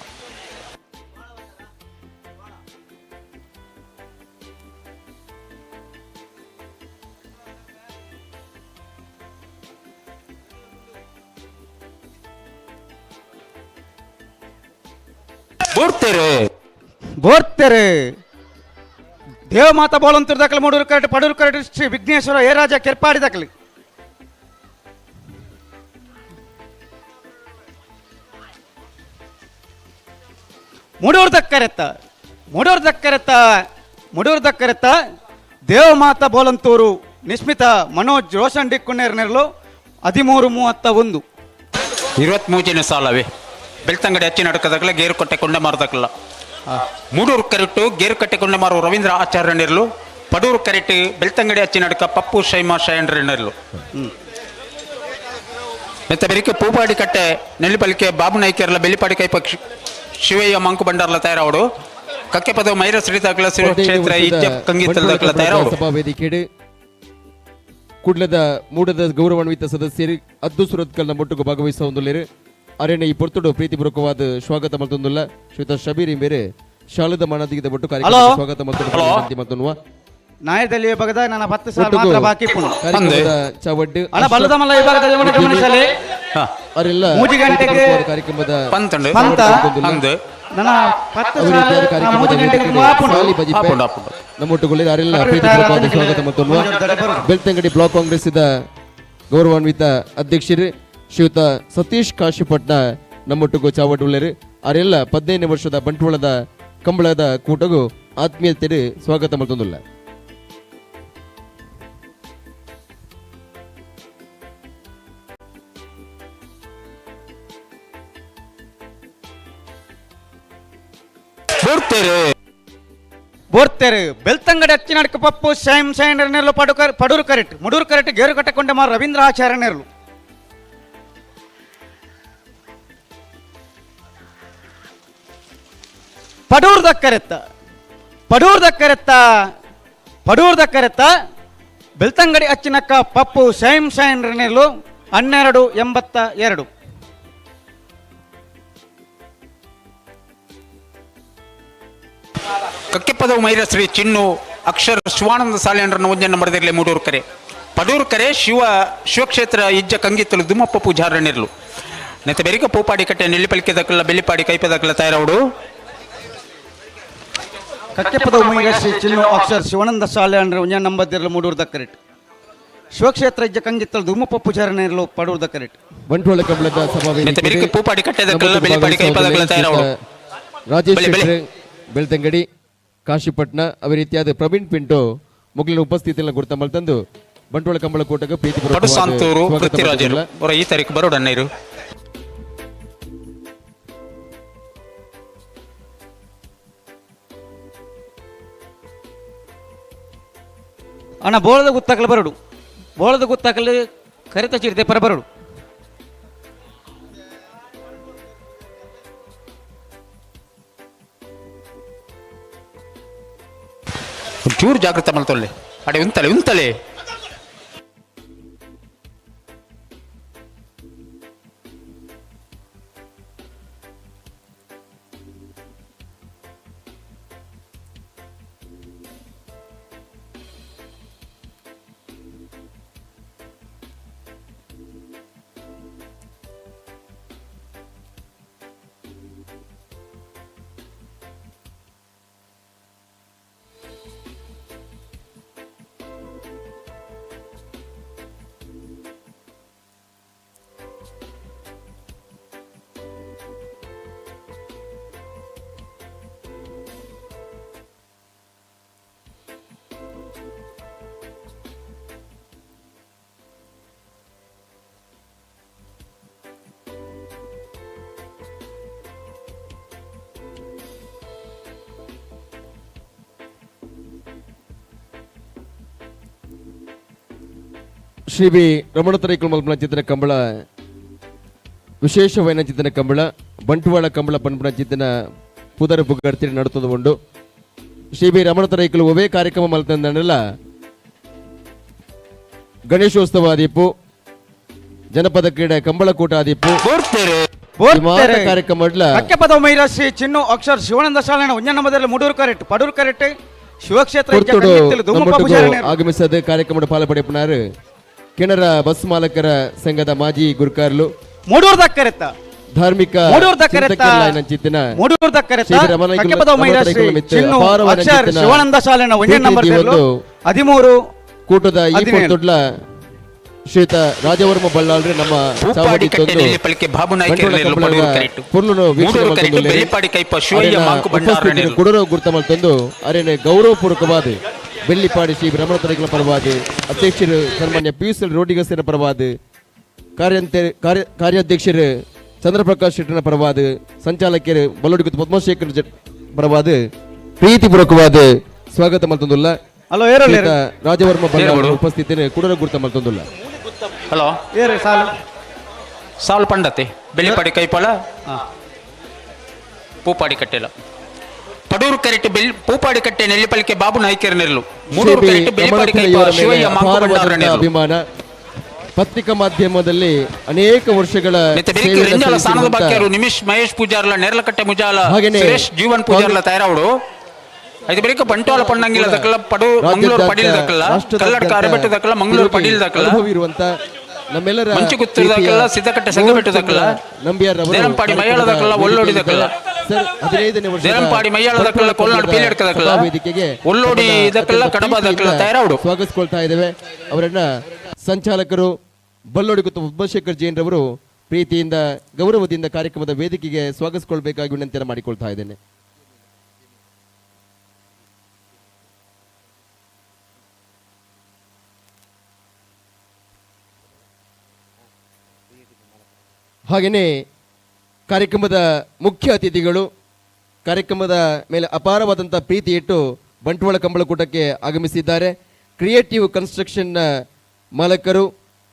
ಬೋರ್ತೇರು ಬೋರ್ತೇರು. ದೇವಮಾತಾ ಬೋಳಂತೂರು ದಾಖಲೆ ಮೂಡೂರು ಕರೆಟ್ ಪಡೂರು ಕರೆಟ್ ಶ್ರೀ ವಿಘ್ನೇಶ್ವರ ಏರಾಜ ಕೆರ್ಪಾಡಿ ದಾಖಲೆ. ಮುಡೂರು ದಕ್ಕರೆತ್ತ ಮುಡೂರು ದಕ್ಕರೆತ್ತ ಮುಡೂರು ದಕ್ಕರೆತ್ತ ದೇವಮಾತಾ ಬೋಲಂತೂರು ನಿಸ್ಮಿತಾ ಮನೋಜ್ ರೋಷನ್ ಡಿಕ್ಕುಣ್ಣೇರ್ ನೆರಳು 13:31. 23ನೇ ಸಾಲವೇ ಬೆಳ್ತಂಗಡಿ ಅಚ್ಚಿ ನಡಕದಾಗಲ ಗೇರುಕಟ್ಟೆ ಕೊಂಡೆ ಮಾರದಕ್ಕಲ್ಲ ಮೂಡೂರು ಕರೆಟ್ಟು ಗೇರುಕಟ್ಟೆ ಕೊಂಡೆ ಮಾರು ರವೀಂದ್ರ ಆಚಾರ್ಯ ನೆರಳು ಪಡೂರು ಕರೆಟ್ಟು ಬೆಳ್ತಂಗಡಿ ಅಚ್ಚಿ ನಡಕ ಪಪ್ಪು ಶೈಮಾ ಶಯನ್ರ ನೆರಳು. ಮೆತ್ತ ಬೆರಿಕೆ ಪೂಪಾಡಿ ಕಟ್ಟೆ ನೆಲ್ಲಿಪಲಿಕೆ ಬಾಬು ನಾಯ್ಕರ್ಲ ಬೆಳ್ಳಿಪಾಡಿ ಕೈಪಕ್ಷಿ ಶಿವಯ್ಯ ಮಂಕು ಭಂಡಾರ್ಲ ತಯಾರಾವಡು ಕಕ್ಕೆ ಪದವು ಮೈರ ಶ್ರೀತಾಕಲ ಶಿವಕ್ಷೇತ್ರ ಇಜ್ಜ ಕಂಗಿತ್ತಲದಕ್ಕಲ ತಯಾರಾವಡು. ಸಭಾ ವೇದಿಕೆಡೆ ಕುಡ್ಲದ ಮೂಡದ ಗೌರವಾನ್ವಿತ ಸದಸ್ಯರು ಅದ್ದು ಸುರತ್ಕಲ್ನ ಮೊಟ್ಟುಗು ಭಾಗವಹಿಸುವ ಒಂದುಲ್ಲೇರು ಅರೇನ ಈ ಪೊರ್ತುಡು ಪ್ರೀತಿಪೂರ್ವಕವಾದ ಸ್ವಾಗತ ಮಲ್ತೊಂದುಲ್ಲ ಶ್ವೇತ ಶಬೀರ್ ಬೇರೆ ಶಾಲದ ಮಾನದಿಗದ ಒಟ್ಟು ಕಾರ್ಯಕ್ರಮ ಸ್ವಾಗತ ಮಲ್ತೊಂದು ಮಲ್ತೊನ್ನುವ ನಾಯದಲ್ಲಿ ವಿಭಾಗದ ನನ್ನ 10 ಸಾಲ ಮಾತ್ರ ಬಾಕಿ ಪುನಃ ಕಾರ್ಯಕ್ರಮದ ಚಾವಡ್ಡು ಅಣ್ಣ ಬಲ್ಲದಮಲ್ಲ ವಿಭಾಗದ ಗಮನಿಸಲಿ ಅವರೆಲ್ಲ ಮೂಜಿ ಗಂಟೆಗೆ ಕಾರ್ಯಕ್ರಮದ ಪಂತಂಡು ಪಂತ ಅಂದು ನನ್ನ 10 ಸಾಲ ಮೂಜಿ ಗಂಟೆಗೆ ಸಾಲಿ ಬಜಿಪೆ ನಮ್ಮೊಟ್ಟುಗೊಳ್ಳಿ ಅವರೆಲ್ಲ ಪ್ರೀತಿಪೂರ್ವಕವಾದ ಸ್ವಾಗತ ಮಲ್ತೊನ್ನುವ ಬೆಳ್ತಂಗಡಿ ಬ್ಲಾಕ್ ಕಾಂಗ್ರೆಸ್ ಗೌರವಾನ್ವಿತ ಅಧ್ಯಕ್ಷರು ಶ್ರೀಯುತ ಸತೀಶ್ ಕಾಶಿಪಟ್ನ ನಮ್ಮೊಟ್ಟಿಗೂ ಚಾವಡುಳ್ಳರು ಅವರೆಲ್ಲ 15 ವರ್ಷದ ಬಂಟ್ವಾಳದ ಕಂಬಳದ ಕೂಟಗೂ ಆತ್ಮೀಯತೆಗೆ ಸ್ವಾಗತ ಮಲ್ತೊಂದುಲ್ಲ. ಬೋರ್ತೇರು ಬೋರ್ತೇರು ಬೆಳ್ತಂಗಡಿ ಅಚ್ಚಿನಡ್ಕ ಪಪ್ಪು ಶ್ಯಾಮ್ ಸೈಂಡರ್ನೆರ್ಲು ಪಡುಕರ್ ಪಡೂರು ಕರೆಟ್ ಮುಡೂರು ಕರೆಟ್ ಗೇರುಕಟ್ಟೆ ಕೊಂಡಮ ರವೀಂದ್ರ ಆಚಾರ್ಯನೆರ್ಲು. ಪಡೂರು ದಕ್ಕರೆತ್ತ ಪಡೂರು ದಕ್ಕರೆತ್ತ ಪಡೂರು ದಕ್ಕರೆತ್ತ ಬೆಳ್ತಂಗಡಿ ಅಚ್ಚಿನಕ್ಕ ಪಪ್ಪು ಶ್ಯಾಮ್ ಸೈಂಡರ್ನೆರ್ಲು 12.82. ಕಕ್ಕೆಪದವು ಮೈರಶ್ರೀ ಚಿನ್ನು ಅಕ್ಷರ ಶಿವಾನಂದ ಸಾಲ್ಯಾಂಡ್ರನ್ನು ಒಂಜನ್ನು ಮರದಿರಲಿ ಮೂಡೂರು ಕರೆ ಪಡೂರು ಕರೆ ಶಿವ ಶಿವಕ್ಷೇತ್ರ ಇಜ್ಜ ಕಂಗಿತ್ತಲು ದುಮ್ಮಪ್ಪ ಪೂಜಾರಣಿರ್ಲು ನೆತ್ತ ಬೆರಿಕ ಪೂಪಾಡಿ ಕಟ್ಟೆ ನೆಲ್ಲಿಪಲಿಕೆ ದಕ್ಕಲ್ಲ ಬೆಳ್ಳಿಪಾಡಿ ಕೈಪದಕ್ಕಲ್ಲ ತಯಾರವಡು. ಕಕ್ಕೆಪದವು ಮೈರಶ್ರೀ ಚಿನ್ನು ಅಕ್ಷರ ಶಿವಾನಂದ ಸಾಲ್ಯಾಂಡ್ರ ಒಂಜನ್ನು ನಂಬದಿರಲು ಮೂಡೂರು ದಕ್ಕರೆಟ್ ಶಿವಕ್ಷೇತ್ರ ಇಜ್ಜ ಕಂಗಿತ್ತಲು ದುಮ್ಮಪ್ಪ ಪೂಜಾರಣಿರ್ಲು ಪಡೂರು ದಕ್ಕರೆಟ್. ಬಂಟ್ವಾಳ ಕಂಬಳದ ನೆತ್ತ ಬೆರಿಕ ಪೂಪಾಡಿ ಕಟ್ಟೆ ದಕ್ಕಲ್ಲ ಬೆಳ್ಳಿಪಾಡಿ ಕೈಪದಕ್ಕಲ್ಲ ತಯಾರವಡು. ರಾಜೇಶ್ ಬೆಳೆ, ಬೆಳೆ. ಶೆಟ್ರು ಬೆಳ್ತಂಗಡಿ ಕಾಶಿಪಟ್ನ ಅದೇ ರೀತಿಯಾದ ಪ್ರವೀಣ್ ಪಿಂಟೋ ಮುಗಿಲಿನ ಉಪಸ್ಥಿತಿಯನ್ನು ಗುರುತ ಮಲ್ತಂದು ಬಂಟ್ವಾಳ ಕಂಬಳ ಕೂಟಕ್ಕೆ ಪಡು ಪ್ರೀತಿಪೂರ್ವಕವಾದ ಸಾಂತೂರು ಸ್ವಾಗತ ಪೃಥ್ವಿರಾಜರು ಮಲ್ತೊಂದುಲ್ಲ. ಅವರ ಈ ತಾರೀಕು ಬರೋಡು ಅಣ್ಣರು. ಅಣ್ಣ ಬೋಳದ ಗುತ್ತಾಕಲು ಬರಡು ಬೋಳದ ಗುತ್ತಾಕಲು ಕರಿತ ಚಿರತೆ ಪರ ಬರಡು. ಚೂರು ಜಾಗೃತ ಮಲ್ತೊಲ್ಲೆ ಅಡೆ ಉಂತಲೆ ಉಂತಲೆ. ಶ್ರೀ ಬಿ ರಮಣ ತರೈಕುಲ್ ಮಲ್ಪನ ಚಿತ್ರ ಕಂಬಳ ವಿಶೇಷವೈನ ಚಿತ್ರನ ಕಂಬಳ ಬಂಟ್ವಾಳ ಕಂಬಳ ಪನ್ಪನ ಚಿತ್ರನ ಪುದರ ಪುಗರ್ತಿ ನಡತದ ಉಂಡು. ಶ್ರೀ ಬಿ ರಮಣ ತರೈಕುಲು ಒವೇ ಕಾರ್ಯಕ್ರಮ ಮಲ್ತಂದನೆಲ್ಲ ಗಣೇಶೋತ್ಸವ ಆದೀಪು ಜನಪದ ಕ್ರೀಡೆ ಕಂಬಳಕೂಟ ಆದೀಪು ಕಾರ್ಯಕ್ರಮ ಕಕ್ಕೆಪದವು ಮೈರಶ್ರೀ ಚಿನ್ನು ಅಕ್ಷರ ಶಿವಾನಂದ ಸಾಲಣ್ಣ ಒಂಜ ನಂಬದಲ್ಲಿ ಮುಡೂರು ಕರೆಟ್ ಪಡೂರು ಕರೆಟ್ ಶಿವಕ್ಷೇತ್ರ ಇಜ್ಜ ಪೊರ್ತುಡು ಕಂಗಿತ್ತಲು ದುಮ್ಮಪ್ಪ ನಮ್ಮೊಟ್ಟಿಗೆ ಪೂಜಾರಣಿಯರು. ಆಗಮಿಸದ ಕಾರ್ಯಕ್ರಮದ ಪಾಲ್ಪಡೆಪುನಾರು ಕೆನರಾ ಬಸ್ ಮಾಲಕರ ಸಂಘದ ಮಾಜಿ ಗುರುಕಾರ್ಲು ಮೂಡೂರು ದಕ್ಕರೆತ್ತ ಧಾರ್ಮಿಕ ಮೂಡೂರು ದಕ್ಕರೆತ್ತ ಚಿಂತಕರಾಯಿನ ಚಿಂತನ ಮೂಡೂರು ದಕ್ಕರೆತ್ತ ಶ್ರೀ ರಮಣ ಕಕ್ಕೆಪದವು ಮೈರಶ್ರೀ ರಮಣ ಮಿತ್ರ ಚಿನ್ನು ಅಪಾರವಾದ ಅಕ್ಷರ ಚಿಂತನ ಶಿವಾನಂದ ಸಾಲಣ್ಣ ಒಂಜ ಪ್ರೀತಿ ನಂಬರ್ ಒಂದು 13 ಕೂಟದ ಈ 17. ಪೊರ್ತುಡ್ಲ ಶ್ರೀಯುತ ರಾಜವರ್ಮ ಬಳ್ಳಾಳ್ರೆ ನಮ್ಮ ಪೂಪಾಡಿ ಚಾವಡಿ ಕಟ್ಟೆ ತಂದು ನೆಲ್ಲಿಪಳಿಕೆ ಬಾಬು ನಾಯ್ಕರ ಬಂಟ್ವಾಳ ನೆಲ್ಲು ಕಂಬಳದ ಪಡೂರು ಕರೆಕ್ಟ್. ಪೊರ್ಲುನು ವೀಕ್ಷಣೆ ಮೂಡೂರು ಕರೆಕ್ಟ್, ಮಲ್ತೊಂದುಲ್ಲೆರ್. ಬೆಳ್ಳಿಪಾಡಿ ಕೈಪ ಶಿವಯ್ಯ ಅರೆನ ಮಾಂಕು ಭಂಡಾರ ಉಪಸ್ಥಿತಿಯನ್ನು ನೆಲ್ಲು. ಕುಡರ ಗುರ್ತ ಮಲ್ತೊಂದು ಅರೆನ ಗೌರವಪೂರ್ವಕವಾದ ಬೆಳ್ಳಿಪಾಡಿ ಶ್ರೀ ರಮಣ ತರೈಕುಲ ಪರವಾದ ಅಧ್ಯಕ್ಷರು ಸನ್ಮಾನ್ಯ ಪಿ ಎಸ್ ಎಲ್ ರೋಡಿಗಸರ ಪರವಾದ ಕಾರ್ಯಾಧ್ಯಕ್ಷರು ಚಂದ್ರಪ್ರಕಾಶ್ ಶೆಟ್ಟನ ಪರವಾದ ಸಂಚಾಲಕರು ಬಲ್ಲೋಡಿಗುತ್ತು ಪದ್ಮಶೇಖರ್ ಪರವಾದ ಪ್ರೀತಿಪೂರ್ವಕವಾದ ಸ್ವಾಗತ ಮಲ್ತೊಂದುಲ್ಲ. ಹಲೋ, ಏರು ಶ್ರೀಯುತ ರಾಜವರ್ಮ ಬಳ್ಳಾಳ್ ಏರು. ಉಪಸ್ಥಿತಿಯನ್ನು ಕುಡರ ಗುರ್ತ ಮಲ್ತೊಂದುಲ್ಲ. ಹಲೋ. ಏರು ಸಾಲು. ಸಾಲು ಪಂಡತೆ ಬೆಳ್ಳಿಪಾಡಿ ಕೈಪಾಳ ಪೂಪಾಡಿ ಕಟ್ಟೆಲ ಪಡೂರು ಕರೆಕ್ಟ್ ಬೆಲ್ ಪೂಪಾಡಿ ಕಟ್ಟೆ ನೆಲ್ಲಿಪಳಿಕೆ ಬಾಬು ನಾಯ್ಕರ ನೆರಳು ಮೂಡೂರು ಶ್ರೀ ಕರೆಕ್ಟ್ ಬೆಳ್ಳಿಪಾಡಿ ರಮಣ ಕೈಪ ಅವರ ಮೇಲೆ ಶಿವಯ್ಯ ಮಾಂಕು ಭಂಡಾರ ಅಪಾರವಾದಂತಹ ನೆರಳು. ಅಭಿಮಾನ ಪತ್ರಿಕಾ ಮಾಧ್ಯಮದಲ್ಲಿ ಅನೇಕ ವರ್ಷಗಳ ಮತ್ತೆ ಬೆರಿಕೆ ಸೇವೆಯನ್ನು ರೆಂಜಾಲ ಸಾನದ ಸಲ್ಲಿಸಿರುವಂತ ಬಾಕ್ಯರು ನಿಮಿಷ್ ಮಹೇಶ್ ಪೂಜಾರ್ಲ ನೆರಳಕಟ್ಟೆ ಮುಜಾಲ ಹಾಗೇನೆ ಸುರೇಶ್ ಜೀವನ್ ಪೂಜಾರ್ಲ ತಯಾರವಡು ಐದು ಬೆರಿಕೆ ಬಂಟ್ವಾಳ ಪಣ್ಣಂಗಿಲ್ಲ ದಕ್ಕಲ ಪಡು ಮಂಗಳೂರು ಪಡಿಲ್ ದಕ್ಕಲ ರಾಷ್ಟ್ರದಾದ್ಯಂತ ಕಲ್ಲಡ್ಕ ಅರಬೆಟ್ಟು ದಕ್ಕಲ ಮಂಗಳೂರು ತಿರುಗಿ ಪಡಿಲ್ ದಕ್ಕಲ ಅನುಭವ ಇರುವಂತ ನಮ್ಮೆಲ್ಲರ ಮಂಚು ಗುತ್ತೂರು ಪ್ರೀತಿಯ ದಕ್ಕಲ, ಸಿದ್ದಕಟ್ಟೆ ಸಂಗಬೆಟ್ಟು ದಕ್ಕಲ, ನಂಬಿಯಾರ್ ಅವರು ದೇರಂಪಾಡಿ ಮೈಯಾಳ ದಕ್ಕಲ, ಒಳ್ಳೋಡಿ ದಕ್ಕಲ. ಸರ್, 15ನೇ ವರ್ಷದ ದೇರಂಪಾಡಿ ಮೈಯಾಳ ದಕ್ಕಲ, ಕೊಲ್ನಾಡು ಪೀಲಡ್ಕ ದಕ್ಕಲ, ಸಭಾ ವೇದಿಕೆಗೆ ಒಳ್ಳೋಡಿ ತಮ್ಮನ್ನ ದಕ್ಕಲ, ಅತ್ಯಂತ ಕಡಬ ದಕ್ಕಲ ಪ್ರೀತಿಯಿಂದ ತಯಾರಾವಡು. ಸ್ವಾಗತಿಸಿಕೊಳ್ತಾ ಇದ್ದೇವೆ. ಅವರನ್ನ ಸಂಚಾಲಕರು ಬಲ್ಲೋಡಿ ಗುತ್ತು ಪದ್ಮಶೇಖರ್ ಜೈನ್ ರವರು ಪ್ರೀತಿಯಿಂದ ಗೌರವದಿಂದ ಕಾರ್ಯಕ್ರಮದ ವೇದಿಕೆಗೆ ಸ್ವಾಗತಿಸಿಕೊಳ್ಬೇಕಾಗಿ ವಿನಂತಿಯನ್ನು ಮಾಡಿಕೊಳ್ತಾ ಇದ್ದೇನೆ. ಹಾಗೆಯೇ ಕಾರ್ಯಕ್ರಮದ ಮುಖ್ಯ ಅತಿಥಿಗಳು ಕಾರ್ಯಕ್ರಮದ ಮೇಲೆ ಅಪಾರವಾದಂಥ ಪ್ರೀತಿ ಇಟ್ಟು ಬಂಟ್ವಾಳ ಕಂಬಳಕೂಟಕ್ಕೆ ಆಗಮಿಸಿದ್ದಾರೆ. ಕ್ರಿಯೇಟಿವ್ ಕನ್ಸ್ಟ್ರಕ್ಷನ್ನ ಮಾಲಕರು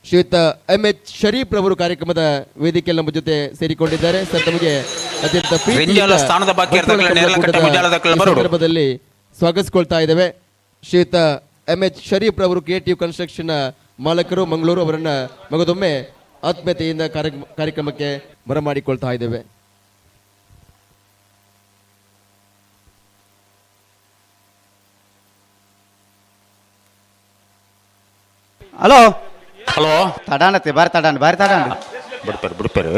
ಶ್ರೀಯುತ ಎಂ ಎಚ್ ಶರೀಫ್ ರವರು ಕಾರ್ಯಕ್ರಮದ ವೇದಿಕೆಯಲ್ಲಿ ನಮ್ಮ ಜೊತೆ ಸೇರಿಕೊಂಡಿದ್ದಾರೆ. ಸರ್, ತಮಗೆ ಅತ್ಯಂತ ಪ್ರೀತಿಯಿಂದ ಸ್ಥಾನದ ಬಾಕಿ ಬಂಟ್ವಾಳ ಇರ್ತಕ್ಕಂಥ ಕಂಬಳಕೂಟದ ನೇರಲಕಟ್ಟೆ ಮುಜಾಲದಕ್ಕಲ್ಲ ಈ ಬರೋಡು. ಸಂದರ್ಭದಲ್ಲಿ ಸ್ವಾಗತಿಸಿಕೊಳ್ತಾ ಇದ್ದೇವೆ. ಶ್ರೀಯುತ ಎಂ ಎಚ್ ಶರೀಫ್ ರವರು ಕ್ರಿಯೇಟಿವ್ ಕನ್ಸ್ಟ್ರಕ್ಷನ್ ಮಾಲಕರು ಮಂಗಳೂರು ಅವರನ್ನ ಮಗದೊಮ್ಮೆ ಆತ್ಮೀಯತೆಯಿಂದ ಕಾರ್ಯಕ್ರಮಕ್ಕೆ ಬರಮಾಡಿಕೊಳ್ತಾ ಇದ್ದೇವೆ. ಹಲೋ ಹಲೋ, ತಡಾಣತೆ ಬಾರಿ ತಡಾಣ ಬಾರಿ ತಡಾಣ. ಬಿಡ್ಪಾರು ಬಿಡ್ಪಾರು.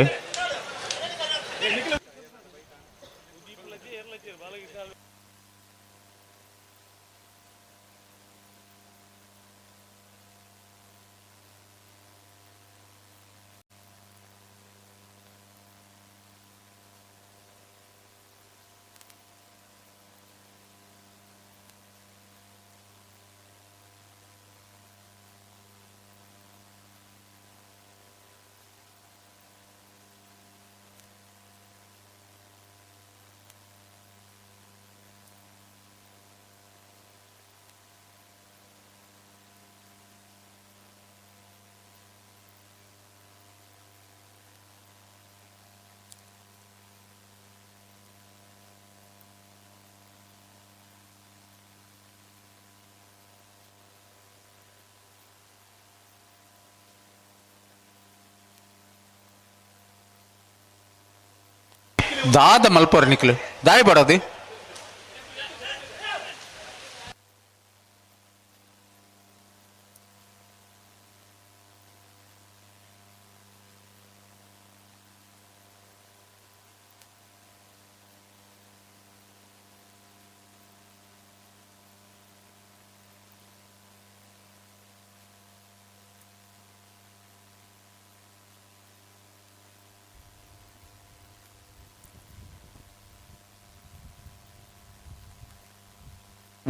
ದಾದ ಮಲ್ಪೋರ್ ನಿಕ್ಲು ದಾಯಿ ಬಡೋದು.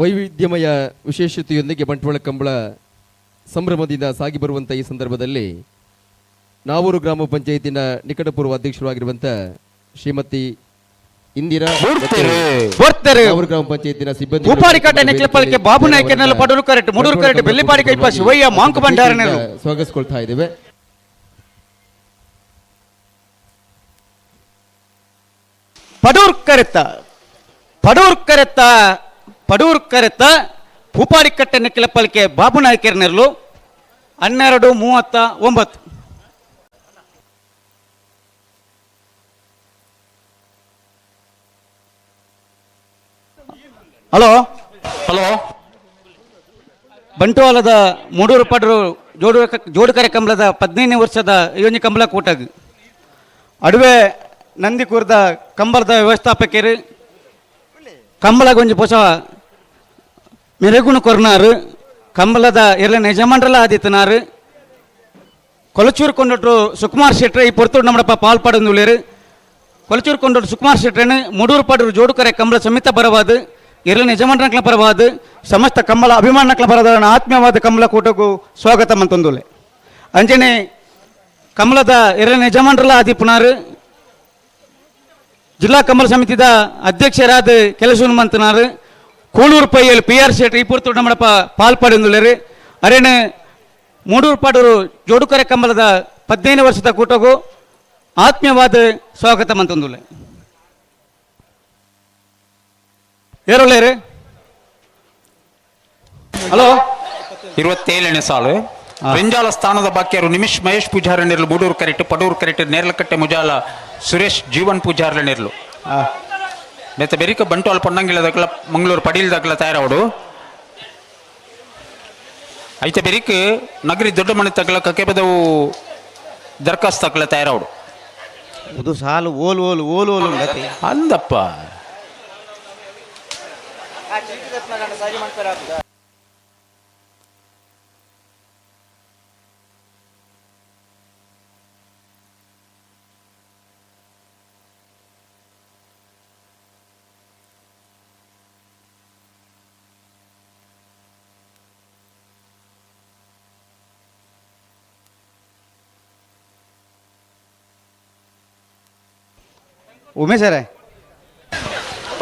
ವೈವಿಧ್ಯಮಯ ವಿಶೇಷತೆಯೊಂದಿಗೆ ಬಂಟ್ವಾಳ ಕಂಬಳ ಸಂಭ್ರಮದಿಂದ ಸಾಗಿ ಬರುವಂಥ ಈ ಸಂದರ್ಭದಲ್ಲಿ ನಾವೂರು ಗ್ರಾಮ ಪಂಚಾಯತಿನ ನಿಕಟಪೂರ್ವ ಅಧ್ಯಕ್ಷರಾಗಿರುವಂಥ ಶ್ರೀಮತಿ ಇಂದಿರಾ ಮತ್ತು ಬರ್ತಾರೆ. ನಾವೂರು ಗ್ರಾಮ ಪಂಚಾಯತಿನ ಸಿಬ್ಬಂದಿ ಉಪಾರಿಕಟ್ಟೆ ನೆಕ್ಲೆಪಲ್ಕೆ ಬಾಬು ನಾಯ್ಕನಲ್ಲಿ ಪಡೂರು ಕರೆಕ್ಟ್ ಮುಡೂರು ಕರೆಕ್ಟ್ ಬೆಳ್ಳಿಪಾಡಿ ಕೈಪ ಶಿವಯ್ಯ ಮಾಂಕು ಭಂಡಾರನೆಲ್ಲ ಸ್ವಾಗತಿಸಿಕೊಳ್ತಾ ಇದ್ದೇವೆ. ಪಡೂರ್ ಕರೆತ ಪಡೂರ್ ಕರೆತ ಪಡೂರ್ ಕರೆತ ಪೂಪಾರಿಕಟ್ಟೆ ನೆಕ್ಲೆಪಲ್ಕೆ ಬಾಬು ನಾಯ್ಕರ್ನೆರ್ಲು 12:39. ಹಲೋ ಹಲೋ, ಬಂಟ್ವಾಳದ ಮೂಡೂರು ಪಡೂರು ಜೋಡು ಜೋಡುಕರೆ ಕಂಬಳದ 15ನೇ ವರ್ಷದ ಯೋಜನೆ ಕಂಬಳ ಕೂಟಾಗ ಅಡುವೆ ನಂದಿಕೂರದ ಕಂಬಳದ ವ್ಯವಸ್ಥಾಪಕರು ಕಂಬಳಗೊಂಜಿ ಪೊಸ ಮೆರಗುಣ ಕೊರ್ನಾರು ಕಂಬಳದ ಎಲ್ಲ ಯಜಮಾನ್ರಲ್ಲ ಆದಿತ್ತನಾರು ಕೊಲಚೂರು ಕೊಂಡಟ್ರು ಸುಕುಮಾರ್ ಶೆಟ್ರೆ ಈ ಪೊರ್ತುಡು ನಮ್ಮಡಪ್ಪ ಪಾಲ್ಪಾಡೊಂದುಳ್ಳೇರು. ಕೊಲಚೂರು ಕೊಂಡಟ್ರು ಸುಕುಮಾರ್ ಶೆಟ್ರೇನು ಮೂಡೂರು ಪಾಡೂರು ಜೋಡುಕರೆ ಕಂಬಳ ಸಮೇತ ಬರವಾದು ಎರಡನೇ ಯಜಮಾನ್ರಕ್ಲ ಪರವಾದ ಸಮಸ್ತ ಕಂಬಳ ಅಭಿಮಾನಕ್ಲ ಪರವಾದ ಆತ್ಮೀಯವಾದ ಕಂಬಳ ಕೂಟಕ್ಕೂ ಸ್ವಾಗತ ಮಂತಂದುಲೆ. ಅಂಜನೆ ಕಮಲದ ಎರಡನೇ ಯಜಮಾನ್ರಲ್ಲ ಆದಿಪುನಾರು ಜಿಲ್ಲಾ ಕಮಲ ಸಮಿತಿದ ಅಧ್ಯಕ್ಷರಾದ ಕೆಲಸ ಮಂತನಾರು ಕೂಳೂರು ಪೈಯಲ್ಲಿ ಪಿ ಆರ್ ಶೆಟ್ಟಿ ಈ ಪೂರ್ತಿ ನಮ್ಮಡಪ್ಪ ಪಾಲ್ಪಾಡೊಂದುಳ್ಳೇರು. ಅರೇನೆ ಮೂಡೂರು ಪಾಡೂರು ಜೋಡುಕರೆ ಕಂಬಳದ 15 ವರ್ಷದ ಕೂಟಕ್ಕೂ ಆತ್ಮೀಯವಾದ ಸ್ವಾಗತ ಮಂತಂದುಲೆ. ಏರೋಳ್ಳೇರು. ಹಲೋ, 27ನೇ ಸಾಲು ಬೆಂಜಾಲ ಸ್ಥಾನದ ಬಾಕಿಯರು ನಿಮಿಷ್ ಮಹೇಶ್ ಪೂಜಾರಿ ನೆರಳು ಮೂಡೂರು ಕರೆಕ್ಟ್ ಪಡೂರು ಕರೆಕ್ಟ್ ನೇರ್ಲಕಟ್ಟೆ ಮುಜಾಲ ಸುರೇಶ್ ಜೀವನ್ ಪೂಜಾರ್ಲ ನೆರಳು ನೆತ್ತ ಬೆರಿಕ ಬಂಟ್ವಾಳ ಪೊನ್ನಂಗಿಲದಕ್ಲ ಮಂಗಳೂರು ಪಡೀಲ್ದಕ್ಲ ತಯಾರಾವಡು ಐತೆ ಬೆರಿಕ್ ನಗರಿ ದೊಡ್ಡ ಮನೆ ತಗ್ಲ ಕಕೆಬದವು ದರ್ಖಾಸ್ತು ತಗ್ಲ ತಯಾರಾವಡು. ಇದು ಸಾಲು ಓಲ್ ಓಲ್ ಓಲ್ ಓಲ್ ಉಂಡತಿ ಅಂದಪ್ಪ. ಉಮೇಶ್ ಸರ್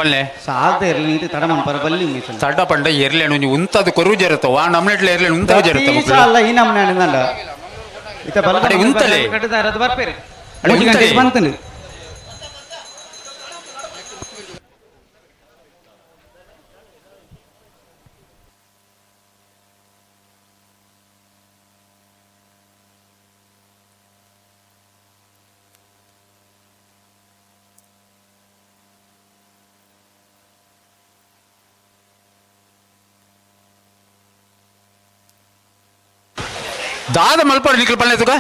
ಪಲ್ಲೆ ಸಾಲ್ದ ಎರ್ಲೆ ನೀತಿ ತಡ ಮನ್ಪರ ಬಲ್ಲಿ ತಡ ಪಂಡ ಎರ್ಲೆನು ಒಂಜಿ ಉಂತದ ಕೊರು ಜರುತ್ತ ವಾ ನಮ್ನೆಟ್ಲ ಎರ್ಲೆನು ಉಂತದ ಜರುತ್ತ ಸಾಲ ಈ ನಮ್ನೆ ಅಣ್ಣಂದ ಇತ ಬಲ ಅಡೆ ಉಂತಲೆ ಕಟ್ಟದಾರ ಅದು ಬರ್ಪೇರು ಅಡೆ ಉಂತಲೆ ಬಂತನು ದಾದ ಮಲ್ಪಾಡು ನಿಖಲ್ ಪಲ್ಲೆ ತುಕ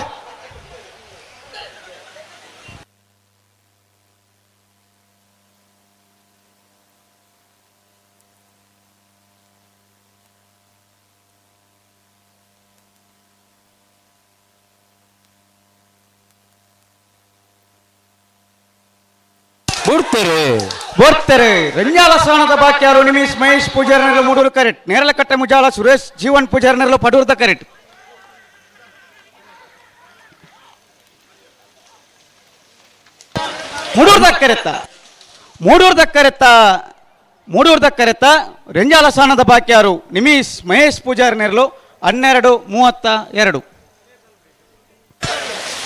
ಬರ್ತಾರೆ ಬರ್ತಾರೆ ರಂಜಾಲ ಸ್ಥಾನದ ಬಾಕಿಯಾರು ನಿಮಿಷ್ ಮಹೇಶ್ ಪೂಜಾರ್ನರ್ಲು ಮೂಡೂರು ಕರೆಕ್ಟ್ ನೇರಳಕಟ್ಟೆ ಮುಜಾಲ ಸುರೇಶ್ ಜೀವನ್ ಪೂಜಾರ್ನರ್ಲು ಪಡೂರ್ದ ಕರೆಕ್ಟ್ ಮೂಡೂರ್ದ ಕರೆತ್ತ ರೆಂಜಾಲ ಸ್ಥಾನದ ಬಾಕಿಯಾರು ನಿಮಿಷ್ ಮಹೇಶ್ ಪೂಜಾರಿ ನೆರಳು 12:32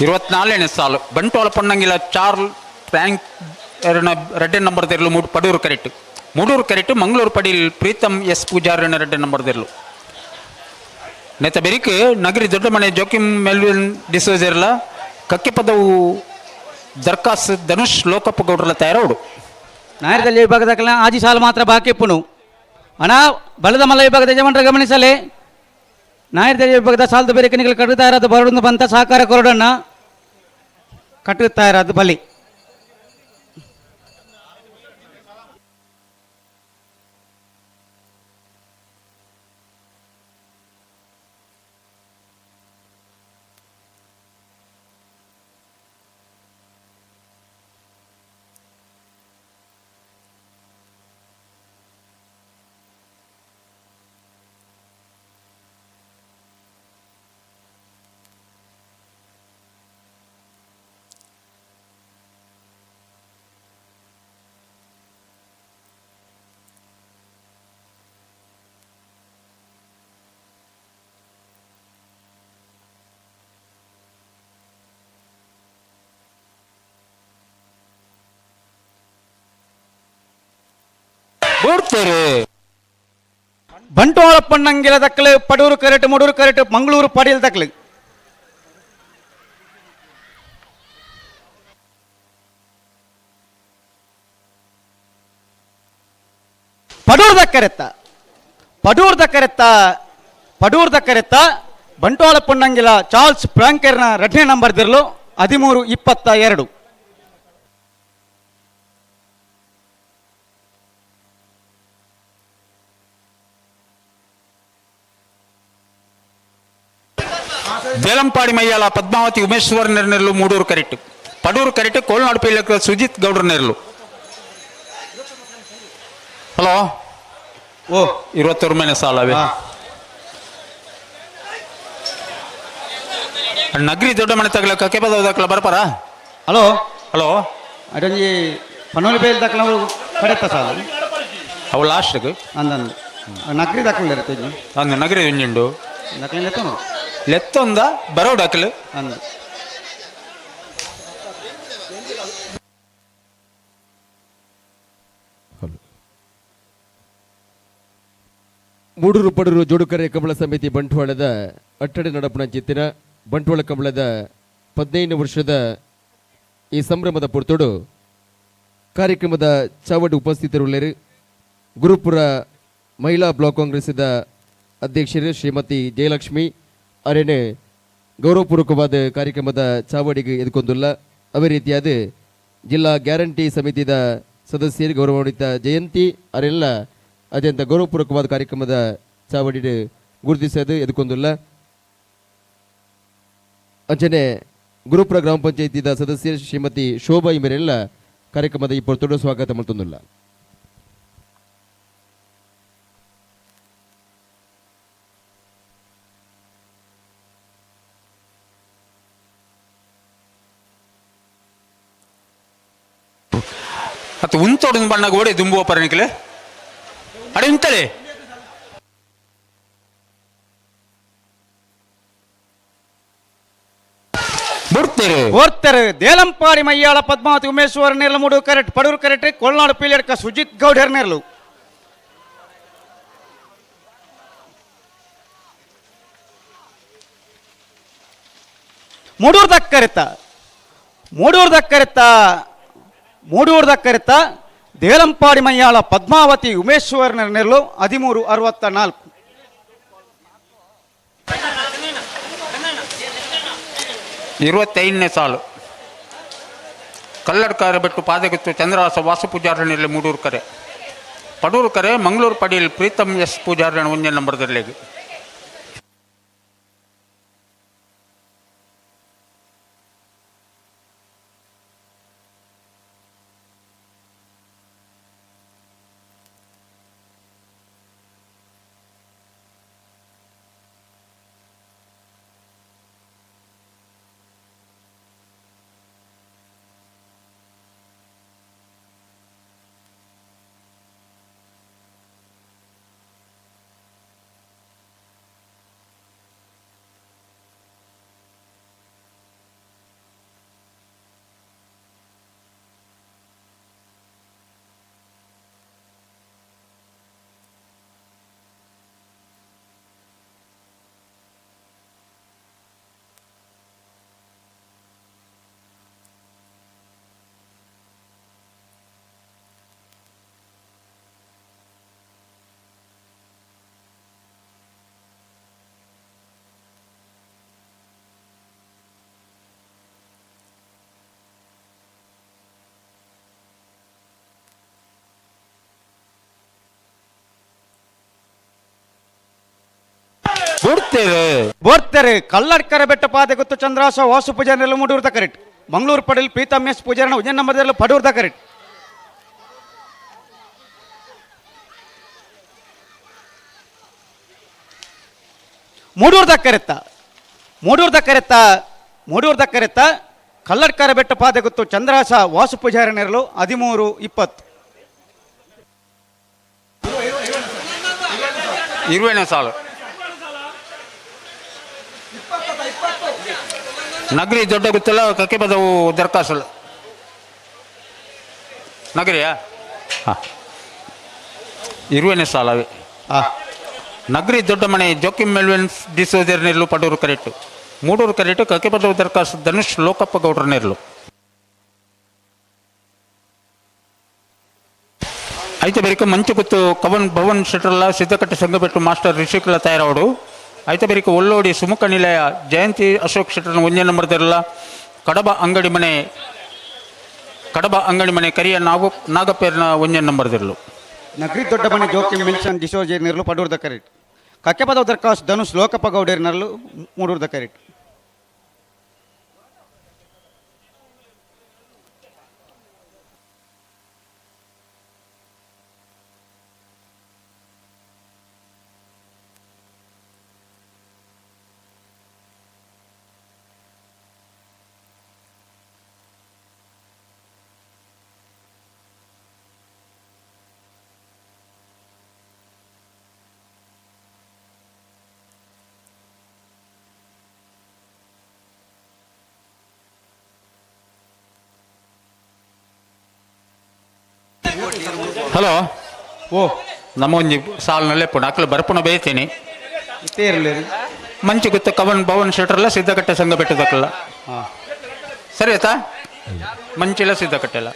24ನೇ ಸಾಲು ಬಂಟ್ವಾಳ ಪೊನ್ನಂಗಿಲ ಚಾರ್ಲ್ ಫ್ರ್ಯಾಂಕ್ ರೆಡ್ಡೆ ನಂಬರ್ ತೆರಲು ಪಡೂರು ಕರೆಕ್ಟ್ ಮೂಡೂರು ಕರೆಕ್ಟ್ ಮಂಗಳೂರು ಪಡೀಲ್ ಪ್ರೀತಮ್ ಎಸ್ ಪೂಜಾರಿನ ರೆಡ್ಡೆ ನಂಬರ್ ತೆರಲು ನೆತ್ತ ಬೆರಿಕ್ ನಗರಿ ದೊಡ್ಡಮನೆ ಜೋಕಿಮ್ ಮೆಲ್ವಿನ್ ಡಿಸೋಜರ್ಲ ಕಕ್ಕೆಪದವು ದರ್ಖಾಸ್ ಧನುಷ್ ಲೋಕಪ್ಪ ಗೌಡ್ರಲ ತಯಾರೋಡು ನಾಯರದಲ್ಲಿ ವಿಭಾಗದ ಆಜಿ ಸಾಲು ಮಾತ್ರ ಬಾಕಿ ಇಪ್ಪುನು ಅಣ ಬಲದ ಮಲ್ಲ ವಿಭಾಗದ ಯಜಮಾನರ ಗಮನಿಸಲೆ ನಾಯರದಲ್ಲಿ ವಿಭಾಗದ ಸಾಲದ ಬೇರೆ ಕಣಿಗಳು ಕಟ್ಟುತ್ತಾ ಇರೋದು ಬರೋದು ಬಂತ ಸಹಕಾರ ಕೊರಡನ್ನ ಕಟ್ಟುತ್ತಾ ಇರೋದು ಬಲಿ ಬಂಟ್ವಾಳ ಪಣ್ಣಂಗಿಲ ದಕ್ಕಲು ಪಡೂರು ಕರೆಟ್ ಮೂಡೂರು ಕರೆಟ್ ಮಂಗಳೂರು ಪಡಿಯಲ್ ದಕ್ಕಲು ಪಡೂರ್ದ ಕರೆತ್ತ ಬಂಟ್ವಾಳ ಪೊನ್ನಂಗಿಲ ಚಾರ್ಲ್ಸ್ ಫ್ರಾಂಕೆರ್ನ ಎರಡನೇ ನಂಬರ್ ದಿರಲು 13:22. ದೇಲಂಪಾಡಿ ಮಯ್ಯಾಲ ಪದ್ಮಾವತಿ ಉಮೇಶ್ವರ್ ನೆರಳು ಮೂಡೂರು ಕರೆಕ್ಟ್ ಪಡೂರು ಕರೆಕ್ಟ್ ಕೋಲ್ನಾಡು ಪೈಲಕ ಸುಜಿತ್ ಗೌಡ್ರ ನೆರಳು. ಹಲೋ ಓ 21 ಮೇಲೆ ಸಾಲವೇ ನಗರಿ ದೊಡ್ಡ ಮನೆ ತಗಲಕ್ಕ ಕೆಪದ ಬರ್ಪಾರ. ಹಲೋ ಹಲೋ ಅದೊಂಜಿ ಪನೋಲಿ ಬೇಲ್ ದಾಖಲ ಕಡೆತ ಸಾಲ ಅವು ಲಾಸ್ಟ್ಗೆ ಅಂದಂದು ನಗರಿ ದಾಖಲೆ ಇರುತ್ತೆ ಅಂದು ನಗರಿ ಒಂಜುಂಡು ದಾಖಲೆ ಲೆತ್ತೊಂದು ಲೆತ್ತೊಂದ ಬರೋ ದಾಖಲೆ ಅಂದು ಮೂಡೂರು ಪಡೂರು ಜೋಡುಕರೆ ಕಂಬಳ ಸಮಿತಿ ಬಂಟ್ವಾಳದ ಅಟ್ಟಡೆ ನಡಪಣ ಚಿತ್ತಿನ ಬಂಟ್ವಾಳ ಕಂಬಳದ 15 ವರ್ಷದ ಈ ಸಂಭ್ರಮದ ಪುರ್ತೋಡು ಕಾರ್ಯಕ್ರಮದ ಚಾವಡಿ ಉಪಸ್ಥಿತರುಳ್ಳರು ಗುರುಪುರ ಮಹಿಳಾ ಬ್ಲಾಕ್ ಕಾಂಗ್ರೆಸ್ದ ಅಧ್ಯಕ್ಷರು ಶ್ರೀಮತಿ ಜಯಲಕ್ಷ್ಮಿ ಅರೇನೆ ಗೌರವಪೂರ್ವಕವಾದ ಕಾರ್ಯಕ್ರಮದ ಚಾವಡಿಗೆ ಎದುಕೊಂದುಲ್ಲ. ಅದೇ ರೀತಿಯಾದ ಜಿಲ್ಲಾ ಗ್ಯಾರಂಟಿ ಸಮಿತಿದ ಸದಸ್ಯರು ಗೌರವಾನ್ವಿತ ಜಯಂತಿ ಅರೆಲ್ಲ ಅತ್ಯಂತ ಗೌರವಪೂರ್ವಕವಾದ ಕಾರ್ಯಕ್ರಮದ ಚಾವಡಿ ಗುರುತಿಸೋದು ಎದುಕೊಂದುಲ್ಲ. ಅಂಚನೆ ಗುರುಪುರ ಗ್ರಾಮ ಪಂಚಾಯತಿದ ಸದಸ್ಯರು ಶ್ರೀಮತಿ ಶೋಭಾ ಇಮರೆಲ್ಲ ಕಾರ್ಯಕ್ರಮದ ಈ ಪೊರ್ತುಡು ಸ್ವಾಗತ ಮಾಡ್ತೊಂದುಲ್ಲ. ಅದು ಉಂತೋಡು ಬಣ್ಣ ಗೋಡೆ ದುಂಬುವ ಪರಣಿಕಲೆ ಅಡೆ ಉಂತಲೆ ಬುಡ್ತೇರು ಓರ್ತೆರು ದೇಲಂಪಾಡಿ ಮಯ್ಯಾಳ ಪದ್ಮಾವತಿ ಉಮೇಶ್ವರ ನೇರ್ಲು ಮೂಡು ಕರೆಕ್ಟ್ ಪಡೂರು ಕರೆಕ್ಟ್ ಕೊಲ್ನಾಡು ಪೀಲಿಯಡ್ಕ ಸುಜಿತ್ ಗೌಡರ್ ನೇರ್ಲು. ಮೂಡೂರು ದಕ್ಕರಿತ ಮೂಡೂರು ದಕ್ಕರಿತ ಮೂಡೂರು ದಕ್ಕರಿತ ದೇಲಂಪಾಡಿ ಮಯ್ಯಾಳ ಪದ್ಮಾವತಿ ಉಮೇಶ್ವರ ನೆರಳು 13:64. 25ನೇ ಸಾಲು ಕಲ್ಲಡ್ಕಾರ ಬೆಟ್ಟು ಪಾದಗುತ್ತು ಚಂದ್ರಹಾಸ ವಾಸು ಪೂಜಾರನಲ್ಲಿ ಮೂಡೂರು ಕರೆ ಪಡೂರು ಕರೆ ಮಂಗಳೂರು ಪಡೀಲ್ ಪ್ರೀತಮ್ ಎಸ್ ಪೂಜಾರಣ ಒಂದೇ ನಂಬರ್ದಲ್ಲಿ. ಬೋರ್ತೆರೆ ಕಲ್ಲಡ್ಕರ ಬೆಟ್ಟ ಪಾದೆ ಗೊತ್ತು ಚಂದ್ರಾಸ ವಾಸು ಪೂಜಾರನೆಲ್ಲ ಮೂಡೂರ್ದ ಕರೆಕ್ಟ್ ಮಂಗಳೂರು ಪಡೀಲ್ ಪ್ರೀತಮ್ ಎಸ್ ಪೂಜಾರನ ಉಜ್ಜನ ನಂಬರ್ದಲ್ಲ ಪಡೂರ್ದ ಕರೆಕ್ಟ್. ಮೂಡೂರ್ದ ಕರೆತ್ತ ಮೂಡೂರ್ದ ಕರೆತ್ತ ಮೂಡೂರ್ದ ಕರೆತ್ತ ಕಲ್ಲಡ್ಕರ ಬೆಟ್ಟ ಪಾದೆ ಗೊತ್ತು ಚಂದ್ರಾಸ ವಾಸು ಪೂಜಾರನೆರಲು 13:20. 20ನೇ ಸಾಲು ನಗರಿ ದೊಡ್ಡ ಗೊತ್ತಲ್ಲ ಕಕ್ಕೆ ಬದವು ದರ್ಖಾಸಲ್ಲ ನಗರಿಯಾ ಹಾಂ 20ನೇ ಸಾಲವೇ. ನಗರಿ ದೊಡ್ಡ ಮನೆ ಜೋಕಿಂ ಮೆಲ್ವಿನ್ ಡಿಸೋಜರ್ ನೆರಳು ಪಡೂರು ಕರೆಕ್ಟು ಮೂಡೂರು ಕರೆಕ್ಟು ಕಕ್ಕೆ ಬದವು ದರ್ಖಾಸು ಧನುಷ್ ಲೋಕಪ್ಪ ಗೌಡ್ರ ನೆರಳು. ಐತೆ ಬೇರಿಕ ಮಂಚು ಗೊತ್ತು ಕವನ್ ಭವನ್ ಶೆಟ್ರಲ್ಲ ಸಿದ್ದಕಟ್ಟೆ ಸಂಘಬೆಟ್ಟು ಮಾಸ್ಟರ್ ರಿಷಿಕುಲ ತಯಾರವಡು. ಐತೆ ಬೇರಿಕ ಒಳ್ಳೋಡಿ ಸುಮುಖ ನಿಲಯ ಜಯಂತಿ ಅಶೋಕ್ ಶೆಟ್ಟರ್ನ ಒಂದೇ ನಂಬರ್ದಿರಲ್ಲ. ಕಡಬ ಅಂಗಡಿ ಮನೆ ಕಡಬ ಅಂಗಡಿ ಮನೆ ಕರಿಯ ನಾಗಪ್ಪೇರ್ನ ಒಂದೇ ನಂಬರ್ದಿರಲು. ನಗರಿ ದೊಡ್ಡ ಮನೆ ಜೋಕಿ ಮಿಲ್ಸನ್ ಡಿಸೋಜೇರ್ ನೆರಳು ಪಡೂರ್ದ ಕರೆಕ್ಟ್ ಕಕ್ಕೆಪದ ದರ್ಖಾಸ್ ಧನುಷ್ ಲೋಕಪ್ಪ ಗೌಡೇರ್ ನೆರಳು ಮೂಡೂರ್ದ ಕರೆಕ್ಟ್. ಹಲೋ ಓ ನಮ್ಮ ಒಂಜಿ ಸಾಲಿನಲ್ಲೇ ಪುಣ ಅಕ್ಲು ಬರ್ಪುಣ ಬೇಯ್ತೀನಿ ಮಂಚು ಗೊತ್ತ ಕವನ್ ಭವನ್ ಶೆಟ್ರಲ್ಲ ಸಿದ್ದಕಟ್ಟೆ ಸಂಘ ಬೆಟ್ಟದಕ್ಕಲ್ಲ ಸರಿ ಆಯ್ತಾ ಮಂಚಿಲ್ಲ ಸಿದ್ದಕಟ್ಟೆಲ್ಲ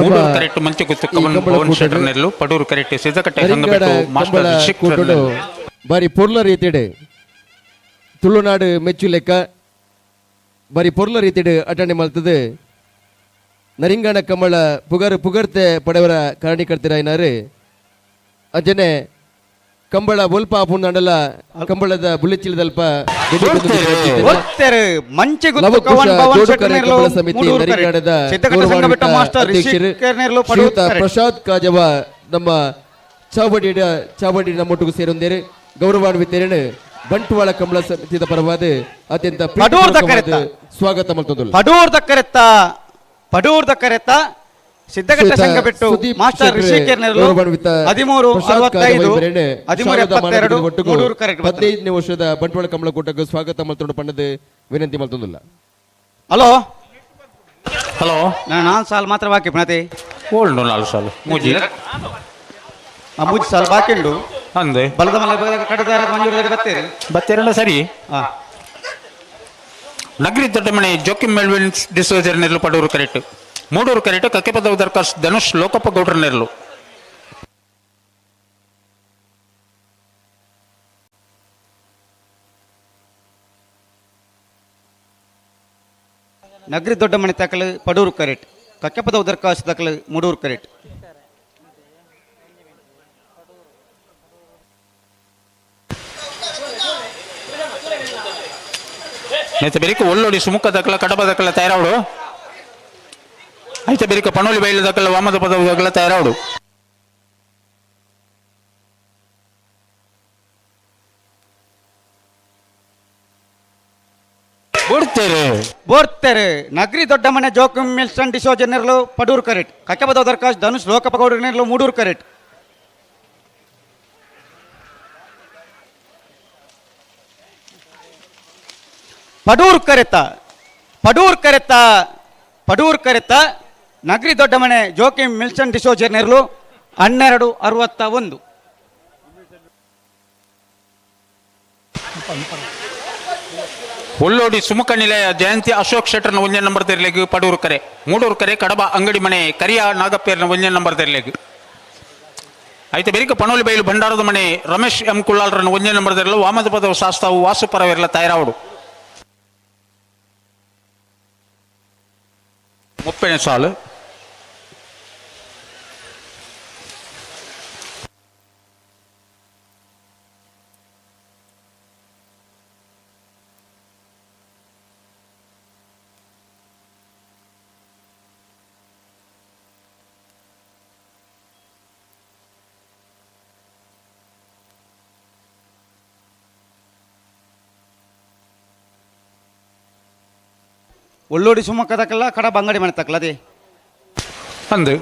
ಮೂಡೂರು ಕರೆಕ್ಟ್ ಮಂಚು ಗೊತ್ತು ಕವನ್ ಭವನ್ ಶೆಟ್ರ್ ನೆರಳು ಪಡೂರು ಕರೆಕ್ಟ್ ಸಿದ್ದಕಟ್ಟೆ ಸಂಘ ಬೆಟ್ಟು ಮಾಸ್ಟರ್ ಬಾರಿ ಪೊರ್ಲ ರೀತಿಡೆ ತುಳುನಾಡು ಮೆಚ್ಚು ಲೆಕ್ಕ ಬಾರಿ ಪೊರ್ಲ ರೀತಿಡೆ ಅಟೆಂಡ್ ಮಾಡ್ತದೆ. ನರಿಂಗಣ ಕಮಳ ಪುಗರ್ ಪುಗರ್ತೆ ಪಡೆವರ ಕಾರಣಿಕರ್ತಿರಾಯಿನಾರು ಅಂಜನೆ ಕಂಬಳ ಒಲ್ಪ ಆಪುಂಡಲ ಕಂಬಳದ ಬುಳ್ಳಿಚಿಲದಲ್ಪ ಸಮಿತಿ ನರಿಂಗಣದ ಅಧ್ಯಕ್ಷರು ಪ್ರಸಾದ್ ಕಾಜವ ನಮ್ಮ ಚಾವಡಿ ಚಾವಡಿ ನಮ್ಮೊಟ್ಟಿಗೆ ಸೇರೊಂದೇರು ಗೌರವಾನ್ವಿತೇರನು ಬಂಟ್ವಾಳ ಕಂಬಳ ಸಮಿತಿಯ ಪರವಾದ ಅತ್ಯಂತ ಸ್ವಾಗತ ಮಾಡ್ತೊಂದು. ಪಡೂರ್ದ ಕರೆತ್ತ ಪಡೂರ್ದ ಕರೆತ ಸಿದ್ದಘಟ್ಟ ಸಂಘ ಬಿಟ್ಟು ಮಾಸ್ಟರ್ ಋಷಿಕೇರ್ ನೆರಳು 13 65 13 72 ಮೂಡೂರು ಕರೆಕ್ಟ್. 15ನೇ ವರ್ಷದ ಬಂಟ್ವಾಳ ಕಂಬಳಕೂಟಕ್ಕೆ ಸ್ವಾಗತ ಮಲ್ತೊಂಡು ಪಣ್ಣದ ವಿನಂತಿ ಮಲ್ತೊಂದಿಲ್ಲ. ಹಲೋ ಹಲೋ, ನಾನು ಸಾಲು ಮಾತ್ರ ಬಾಕಿ ಪುನತಿ ಓಲ್ಡು 4 ಸಾಲು ಮೂಜಿ ಮೂಜಿ ಸಾಲು ಬಾಕಿ ಉಂಡು ಅಂದೆ ಬಲದ ಮಲೆ ಕಡದಾರ ಮಂಜೂರು ಬತ್ತೀರಿ ಬತ್ತೀರಲ್ಲ ಸರಿ. ನಗರಿ ದೊಡ್ಡಮನೆ ಜೋಕಿಂ ಮೆಲ್ವಿನ್ ಡಿಸೋಜರ್ ನೆರಳು ಪಡೂರು ಕರೆಕ್ಟ್, ಮೂಡೂರು ಕರೆಕ್ಟ್ ಕಕ್ಕೆಪದ ದರ್ಕಾಸ್ ಧನುಷ್ ಲೋಕಪ್ಪ ಗೌಡ್ರ ನೆರಳು. ನಗರಿ ದೊಡ್ಡಮನೆ ತಕಲು ಪಡೂರು ಕರೆಕ್ಟ್, ಕಕ್ಕೆಪದ ದರ್ಕಾಸ್ ತಕಲು ಮೂಡೂರು ಕರೆಕ್ಟ್. ಐತೆ ಬೆರಿಕ ಒಳ್ಳೊಡಿ ಸುಮುಖ ದಕ್ಕಲ ಕಡಬ ದಕ್ಕಲ ತಯಾರಾವಡು. ಐತೆ ಬೆರಿಕ ಪಣೋಲಿ ಬೈಲು ದಕ್ಕಲ ವಾಮದ ಪದ ದಕ್ಕಲ ತಯಾರಾವಡು. ಬೋಡ್ತೇರೆ ಬೋಡ್ತೇರೆ ನಗರಿ ದೊಡ್ಡಮನೆ ಜೋಕುಂ ಮಿಲ್ಸನ್ ಡಿಸೋಜ ನೆರಳು ಪಡೂರು ಕರೆಕ್ಟ್, ಕಕ್ಕೆಪದ ದರ್ಕಾಸ್ ಧನುಷ್ ಲೋಕಪ್ಪ ಗೌಡ್ರ ನೆರಳು ಮೂಡೂರು ಕರೆಕ್ಟ್. ಪಡೂರು ಕರೆತ ಪಡೂರು ಕರೆತ ಪಡೂರು ಕರೆತ ನಗರಿ ದೊಡ್ಡಮನೆ ಜೋಕಿಂ ಮಿಲ್ಸನ್ ಡಿಸೋಜರ್ ನೆರಳು 12 61. ಒಳ್ಳೋಡಿ ಸುಮುಖ ನಿಲಯ ಜಯಂತಿ ಅಶೋಕ್ ಶೆಟ್ಟರ್ನ 1 ನಂಬರ್ ತೆರಲಿಗೆ ಪಡೂರು ಕರೆ, ಮೂಡೂರು ಕರೆ ಕಡಬ ಅಂಗಡಿ ಮನೆ ಕರಿಯ ನಾಗಪ್ಪೇರ್ನ 1 ನಂಬರ್ ತೆರಲಿಗೆ. ಐತೆ ಬೆರಿಕ ಪಣೋಲಿ ಬೈಲು ಭಂಡಾರದ ಮನೆ ರಮೇಶ್ ಎಂ ಕುಳ್ಳಾಲ್ರನ್ನ 1 ನಂಬರ್ ತೆರಲು ವಾಮದ ಪದವು ಶಾಸ್ತಾವು ವಾಸುಪರವಿರಲ ತಯಾರಾವಡು. 30ನೇ ಸಾಲು. ಒಳ್ಳೋಡಿ ಸುಮಕ್ಕ ತಕಲ್ಲ ಕಡ ಬಂಗಡಿ ಮನೆ ತಕ್ಕಲ್ಲ ಅದೇ ಅಂದು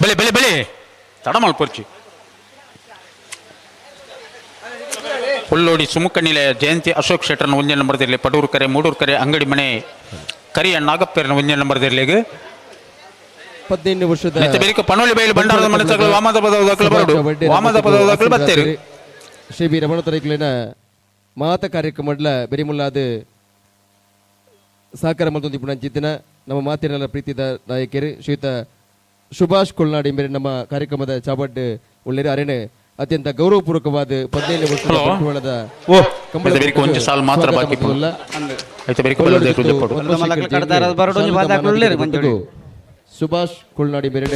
ಬೆಲೆ ಬೆಲೆ ಬೆಲೆ ತಡ ಮಲ್ಪೊರ್ಚಿ. ಹುಲ್ಲೋಡಿ ಸುಮುಖ ನಿಲಯ ಜಯಂತಿ ಅಶೋಕ್ ಶೆಟ್ಟರ್ನ 1 ನಂಬರ್ ದಿರಲಿ ಪಡೂರು ಕರೆ, ಮೂಡೂರು ಕರೆ ಅಂಗಡಿ ಮನೆ ಕರಿಯ ನಾಗಪ್ಪೇರ್ನ 1 ನಂಬರ್ ದಿರಲಿಗೆ. 15 ವರ್ಷದ ಬೆರಿಕ ಪಣೋಲಿ ಬೈಲು ಭಂಡಾರದ ಮನೆ ತಗಲು ವಾಮದ ಪದವು ದಾಖಲು ಬರಡು ವಾಮದ ಪದವು ದಾಖಲು ಬತ್ತೇರು. ಶ್ರೀ ಬಿ ರಮಣ ತರೈಕ್ಲೆನ ಮಾತ ಕಾರ್ಯಕ್ರಮಡ್ಲ ಬೆರಿಮುಲ್ಲಾದ ಸಹಕಾರ ಮಲ್ತೊಂದು ಪುಣಂಚಿತ್ತಿನ ನಮ್ಮ ಮಾತಿನ ಪ್ರೀತಿದ ನಾಯಕರು ಶ್ರೀಯುತ ಸುಭಾಷ್ ಕೊಲ್ನಾಡಿ ಮೇರೆ ನಮ್ಮ ಕಾರ್ಯಕ್ರಮದ ಚಾಬಡ್ ಉಳ್ಳೇರು ಅರೇನೆ ಅತ್ಯಂತ ಗೌರವಪೂರ್ವಕವಾದ 15 ವರ್ಷದ ಬಂಟ್ವಾಳದ ಸುಭಾಷ್ ಕೊಲ್ನಾಡಿ ಮೇರೆ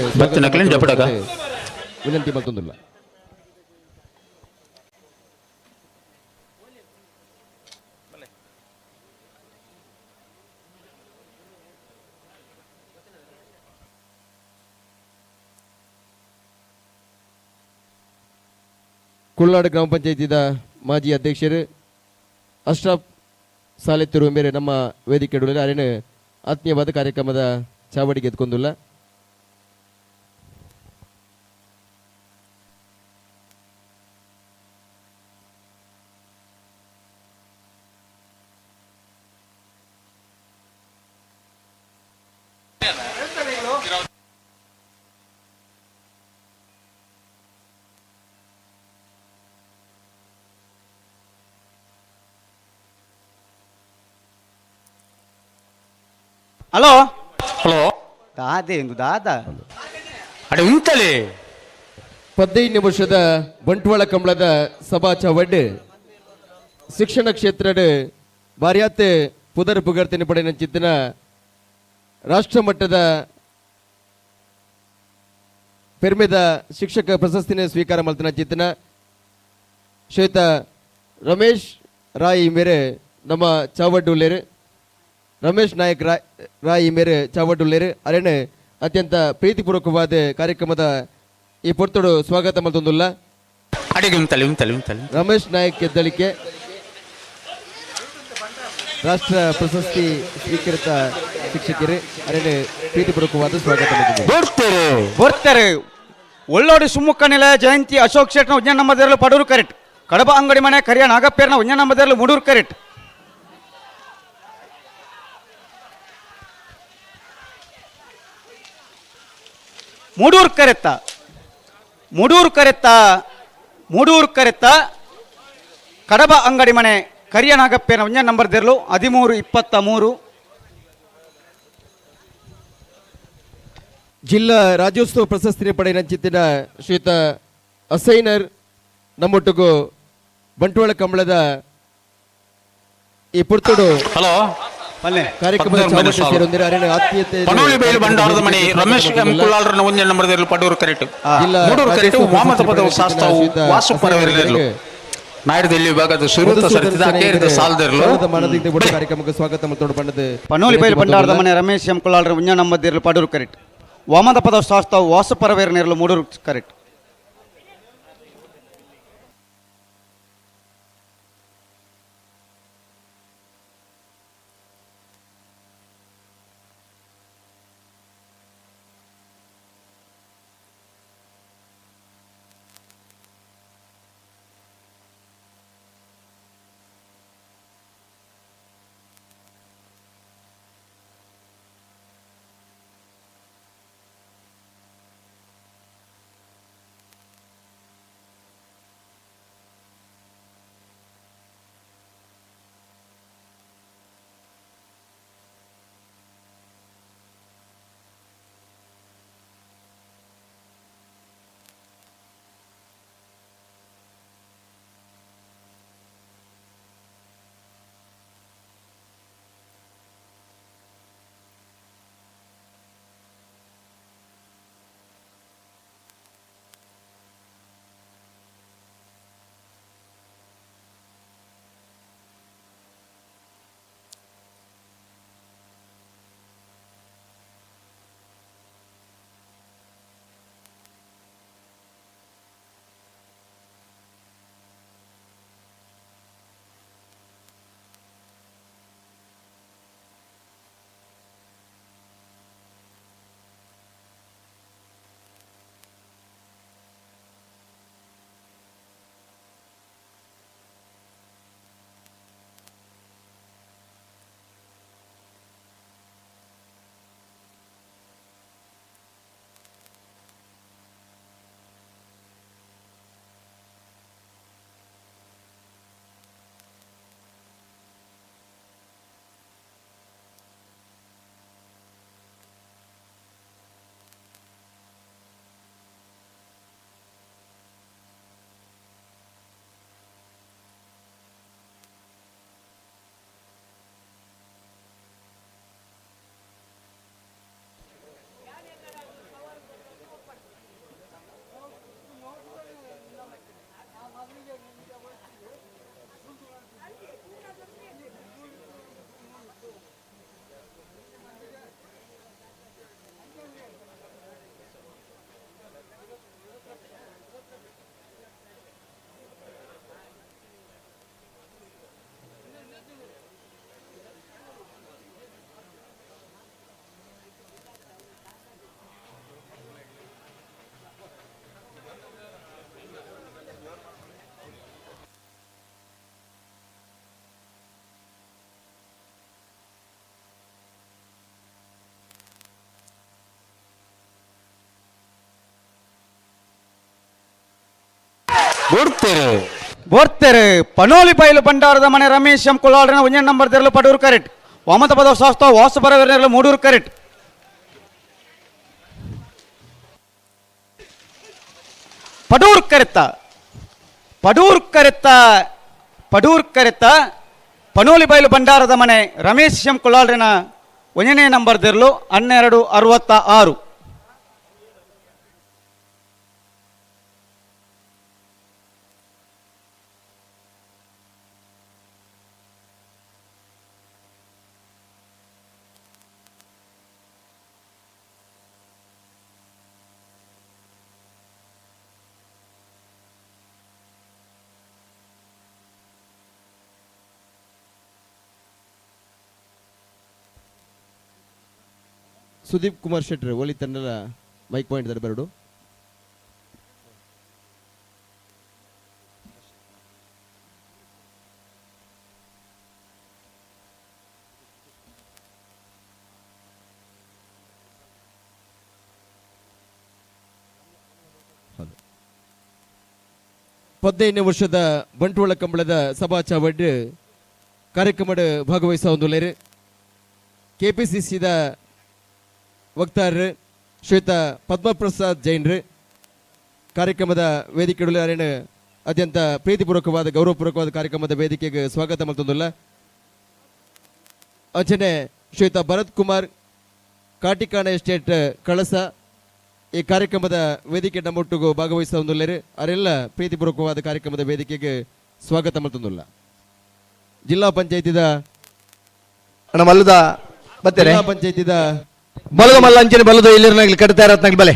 ವಿನಂತಿ ಮತ್ತೊಂದಿಲ್ಲ. ಕುಳ್ಳಾಡು ಗ್ರಾಮ ಪಂಚಾಯತಿದ ಮಾಜಿ ಅಧ್ಯಕ್ಷರು ಅಶ್ರಫ್ ಸಾಲೆತ್ತೂರು ಮೇರೆ ನಮ್ಮ ವೇದಿಕೆ ಅರೇನು ಆತ್ಮೀಯವಾದ ಕಾರ್ಯಕ್ರಮದ ಚಾವಡಿಗೆ ಎತ್ಕೊಂಡಿಲ್ಲ. ಹಲೋ ಹಲೋ ದಾದೆ ಎಂದು ದಾದಾ ಅಡೆ ಉಂಟಲೇ 15 ವರ್ಷದ ಬಂಟ್ವಾಳ ಕಂಬಳದ ಸಭಾ ಚಾವಡ್ ಶಿಕ್ಷಣ ಕ್ಷೇತ್ರದ ಬಾರ್ಯಾತೆ ಪುದರ್ ಪುಗರ್ತಿನ ಪಡೆಯಂಚಿತ್ತಿನ ರಾಷ್ಟ್ರಮಟ್ಟದ ಪೆರ್ಮೆದ ಶಿಕ್ಷಕ ಪ್ರಶಸ್ತಿನ ಸ್ವೀಕಾರ ಮಲ್ತಿನ ಚಿತ್ತಿನ ಶ್ವೇತ ರಮೇಶ್ ರಾಯ್ ಮೇರೆ ನಮ್ಮ ಚಾವಡ್ಡುಲ್ಲೇರು ರಮೇಶ್ ನಾಯಕ್ ರಾಯ್ ರಾಯ್ ಮೇರೆ ಚಾವಡ್ಡುಲ್ಲೇರು ಅರೇನೆ ಅತ್ಯಂತ ಪ್ರೀತಿಪೂರ್ವಕವಾದ ಕಾರ್ಯಕ್ರಮದ ಈ ಪೊರ್ತುಡು ಸ್ವಾಗತ ಮಲ್ತೊಂದುಲ್ಲ. ರಮೇಶ್ ನಾಯಕ್ ಗೆದ್ದಳಿಕೆ ರಾಷ್ಟ್ರ ಪ್ರಶಸ್ತಿ ಸ್ವೀಕೃತ ಶಿಕ್ಷಕರು ಅರೇನೆ ಪ್ರೀತಿಪೂರ್ವಕವಾದ ಸ್ವಾಗತ ಬರ್ತಾರೆ. ಒಳ್ಳೋಡಿ ಸುಮ್ಮಕ್ಕ ನಿಲಯ ಜಯಂತಿ ಅಶೋಕ್ ಶೆಟ್ನ ಉಜ್ಞಾನ ನಂಬದರಲು ಪಡೂರು ಕರೆಕ್ಟ್. ಕಡಬ ಅಂಗಡಿ ಮನೆ ಕರಿಯ ನಾಗಪ್ಪೇರ್ನ ಉಜ್ಞಾನ ನಂಬದರಲು ಮೂಡೂರು ಕರೆಕ್ಟ್. ಮೂಡೂರು ಕರೆತ್ತ ಮೂಡೂರು ಕರೆತ್ತ ಮೂಡೂರು ಕರೆತ್ತ ಕಡಬ ಅಂಗಡಿ ಮನೆ ಕರಿಯ ನಾಗಪ್ಪೇರ್ನ ಉಜ್ಞಾನ ನಂಬರ್ ದೇರ್ಲು 13 23. ಜಿಲ್ಲಾ ರಾಜ್ಯೋತ್ಸವ ಪ್ರಶಸ್ತಿ ಪಡೆಯಂಚಿತ್ತಿನ ಶ್ರೀಯುತ ಅಸೈನರ್ ನಮ್ಮೊಟ್ಟಿಗೂ ಬಂಟ್ವಾಳ ಕಂಬಳದ ಈ ಪುರ್ತುಡು ಹಲೋ ಕಾರ್ಯಕ್ರಮದ ಸೇರೊಂದಿರ ಅರೇನ ಆತ್ಮೀಯತೆ ಪನೋಳಿ ಬೈಲು ಬಂಡಾರದ ಮನೆ ರಮೇಶ್ ಎಂ ಕುಳ್ಳಾಳ್ರನ ಒಂದೇ ನಂಬರ್ ಪಡೂರು ಕರೆಕ್ಟ್. ಮೂಡೂರು ಕರೆಕ್ಟ್. ವಾಮತ ಪದವು ಶಾಸ್ತಾವು ವಾಸು ಪರವಿರಲು ನಾಯರದಲ್ಲಿ ವಿಭಾಗದ ಸುರುತ ಸರಿತಿದ ಕೇರಿದ ಸಾಲದಿರಲು ಕಾರ್ಯಕ್ರಮಕ್ಕೆ ಸ್ವಾಗತ ಮಲ್ತೊಂಡು ಬಂಡದ ಪನೋಳಿ ಬೈಲು ಬಂಡಾರದ ಮನೆ ರಮೇಶ್ ಎಂ ಕುಳ್ಳಾಳ್ರ ಒಂದೇ ನಂಬರ್ ಪಡೂರು ಕರೆಕ್ಟ್. ವಾಮದ ಪದವು ಶಾಸ್ತಾವು ವಾಸು ಪರವೇರನೇರಲು ಮೂಡೂರು ಕರೆಕ್ಟ್. ಬರ್ತಾರೆ ಬರ್ತಾರೆ. ಪನೋಲಿ ಬೈಲು ಬಂಡಾರದ ಮನೆ ರಮೇಶ್ ಎಂ ಕುಳ್ಳಾಳ್ರನ ಒಂದೇ ನಂಬರ್ ದೇರ್ಲು ಪಡೂರು ಕರೆಕ್ಟ್. ವಾಮತ ಪದವು ಶಾಸ್ತಾವು ವಾಸು ಪರವೇರನೇರಲು ಮೂಡೂರು ಕರೆಕ್ಟ್. ಪಡೂರು ಕರೆತ್ತ ಪಡೂರು ಕರೆತ್ತ ಪಡೂರ್ ಕರೆತ ಪನೋಲಿಬೈಲು ಭಂಡಾರದ ಮನೆ ರಮೇಶ್ ಎಂ ಕುಲಾಲ್ರಿನ 1ನೇ ನಂಬರ್ ದಿರ್ಲು 12:66. ಸುದೀಪ್ ಕುಮಾರ್ ಶೆಟ್ಟರ್ ಒಲಿ ತನ್ನಲ ಮೈಕ್ ಪಾಯಿಂಟ್ ದರ್ಬರಡು. 15ನೇ ವರ್ಷದ ಬಂಟ್ವಾಳ ಕಂಬಳದ ಸಭಾ ಚಾವಡ್ ಕಾರ್ಯಕ್ರಮದ ಭಾಗವಹಿಸುವ ಒಂದು ಕೆಪಿಸಿಸಿದ ವಕ್ತಾರರು ಶ್ವೇತ ಪದ್ಮಪ್ರಸಾದ್ ಜೈನ್ರು ಕಾರ್ಯಕ್ರಮದ ವೇದಿಕೆಯಲ್ಲಿ ಅತ್ಯಂತ ಪ್ರೀತಿಪೂರ್ವಕವಾದ ಗೌರವಪೂರ್ವಕವಾದ ಕಾರ್ಯಕ್ರಮದ ವೇದಿಕೆಗೆ ಸ್ವಾಗತ ಮಾಡ್ತಂದಿಲ್ಲ. ಅಂಚನೆ ಶ್ವೇತ ಭರತ್ ಕುಮಾರ್ ಕಾಟಿಕಾಣ ಎಸ್ಟೇಟ್ ಕಳಸ ಈ ಕಾರ್ಯಕ್ರಮದ ವೇದಿಕೆ ನಮ್ಮೊಟ್ಟಿಗೂ ಭಾಗವಹಿಸುವ ಅವರೆಲ್ಲ ಪ್ರೀತಿಪೂರ್ವಕವಾದ ಕಾರ್ಯಕ್ರಮದ ವೇದಿಕೆಗೆ ಸ್ವಾಗತ ಮಾಡ್ತಂದಿಲ್ಲ. ಜಿಲ್ಲಾ ಪಂಚಾಯತಿದ ಮಲ್ಲದ ಜಿಲ್ಲಾ ಪಂಚಾಯತಿದ ಬಲದ ಮಲ್ಲ ಅಂಚನೆ ಬಲದ ಇಲ್ಲಿರ್ನಾಗ್ಲಿ ಕಟ್ತಾ ಇರತ್ನಾಗ್ಲಿ ಬಲೆ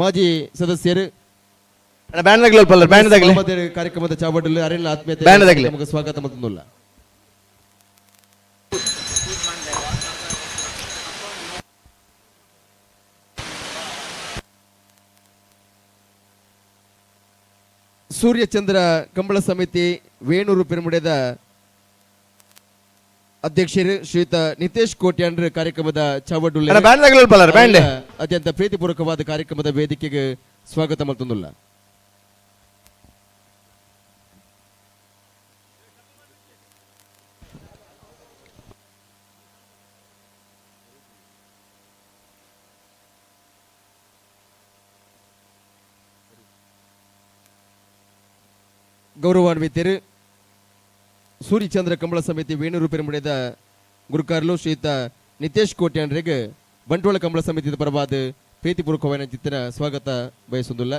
ಮಾಜಿ ಸದಸ್ಯರು ಬ್ಯಾನ್ದಾಗ್ಲಿ ಪಲ್ಲ ಬ್ಯಾನ್ದಾಗ್ಲಿ ಕಾರ್ಯಕ್ರಮದ ಚಾವಡಲ್ಲಿ ಅರೆಲ್ಲ ಆತ್ಮೀಯತೆ ಬ್ಯಾನ್ದಾಗ್ಲಿ ನಮಗೆ ಸ್ವಾಗತ ಮಾಡ್ತಂದಿಲ್ಲ. ಸೂರ್ಯಚಂದ್ರ ಕಂಬಳ ಸಮಿತಿ ವೇಣೂರು ಪೆರುಮುಡೆದ ಅಧ್ಯಕ್ಷರು ಶ್ರೀಯುತ ನಿತೇಶ್ ಕೋಟ್ಯಾನ್ರ ಕಾರ್ಯಕ್ರಮದ ಚಾವಡುಳ್ಳೆ ಅತ್ಯಂತ ಪ್ರೀತಿಪೂರ್ವಕವಾದ ಕಾರ್ಯಕ್ರಮದ ವೇದಿಕೆಗೆ ಸ್ವಾಗತ ಮಾಡ್ತಂದಿಲ್ಲ. ಗೌರವಾನ್ವಿತರು ಸೂರ್ಯಚಂದ್ರ ಕಂಬಳ ಸಮಿತಿ ವೇಣೂರು ಪೆರುಮುಡೆದ ಗುರುಕಾರ್ಲು ಶ್ರೀಯುತ ನಿತೇಶ್ ಕೋಟ್ಯಾನ್ರಿಗೆ ಬಂಟ್ವಾಳ ಕಂಬಳ ಸಮಿತಿಯ ಪರವಾದ ಪ್ರೀತಿಪೂರ್ವಕವಾದ ಚಿತ್ತಿನ ಸ್ವಾಗತ ಬಯಸುವುದಿಲ್ಲ.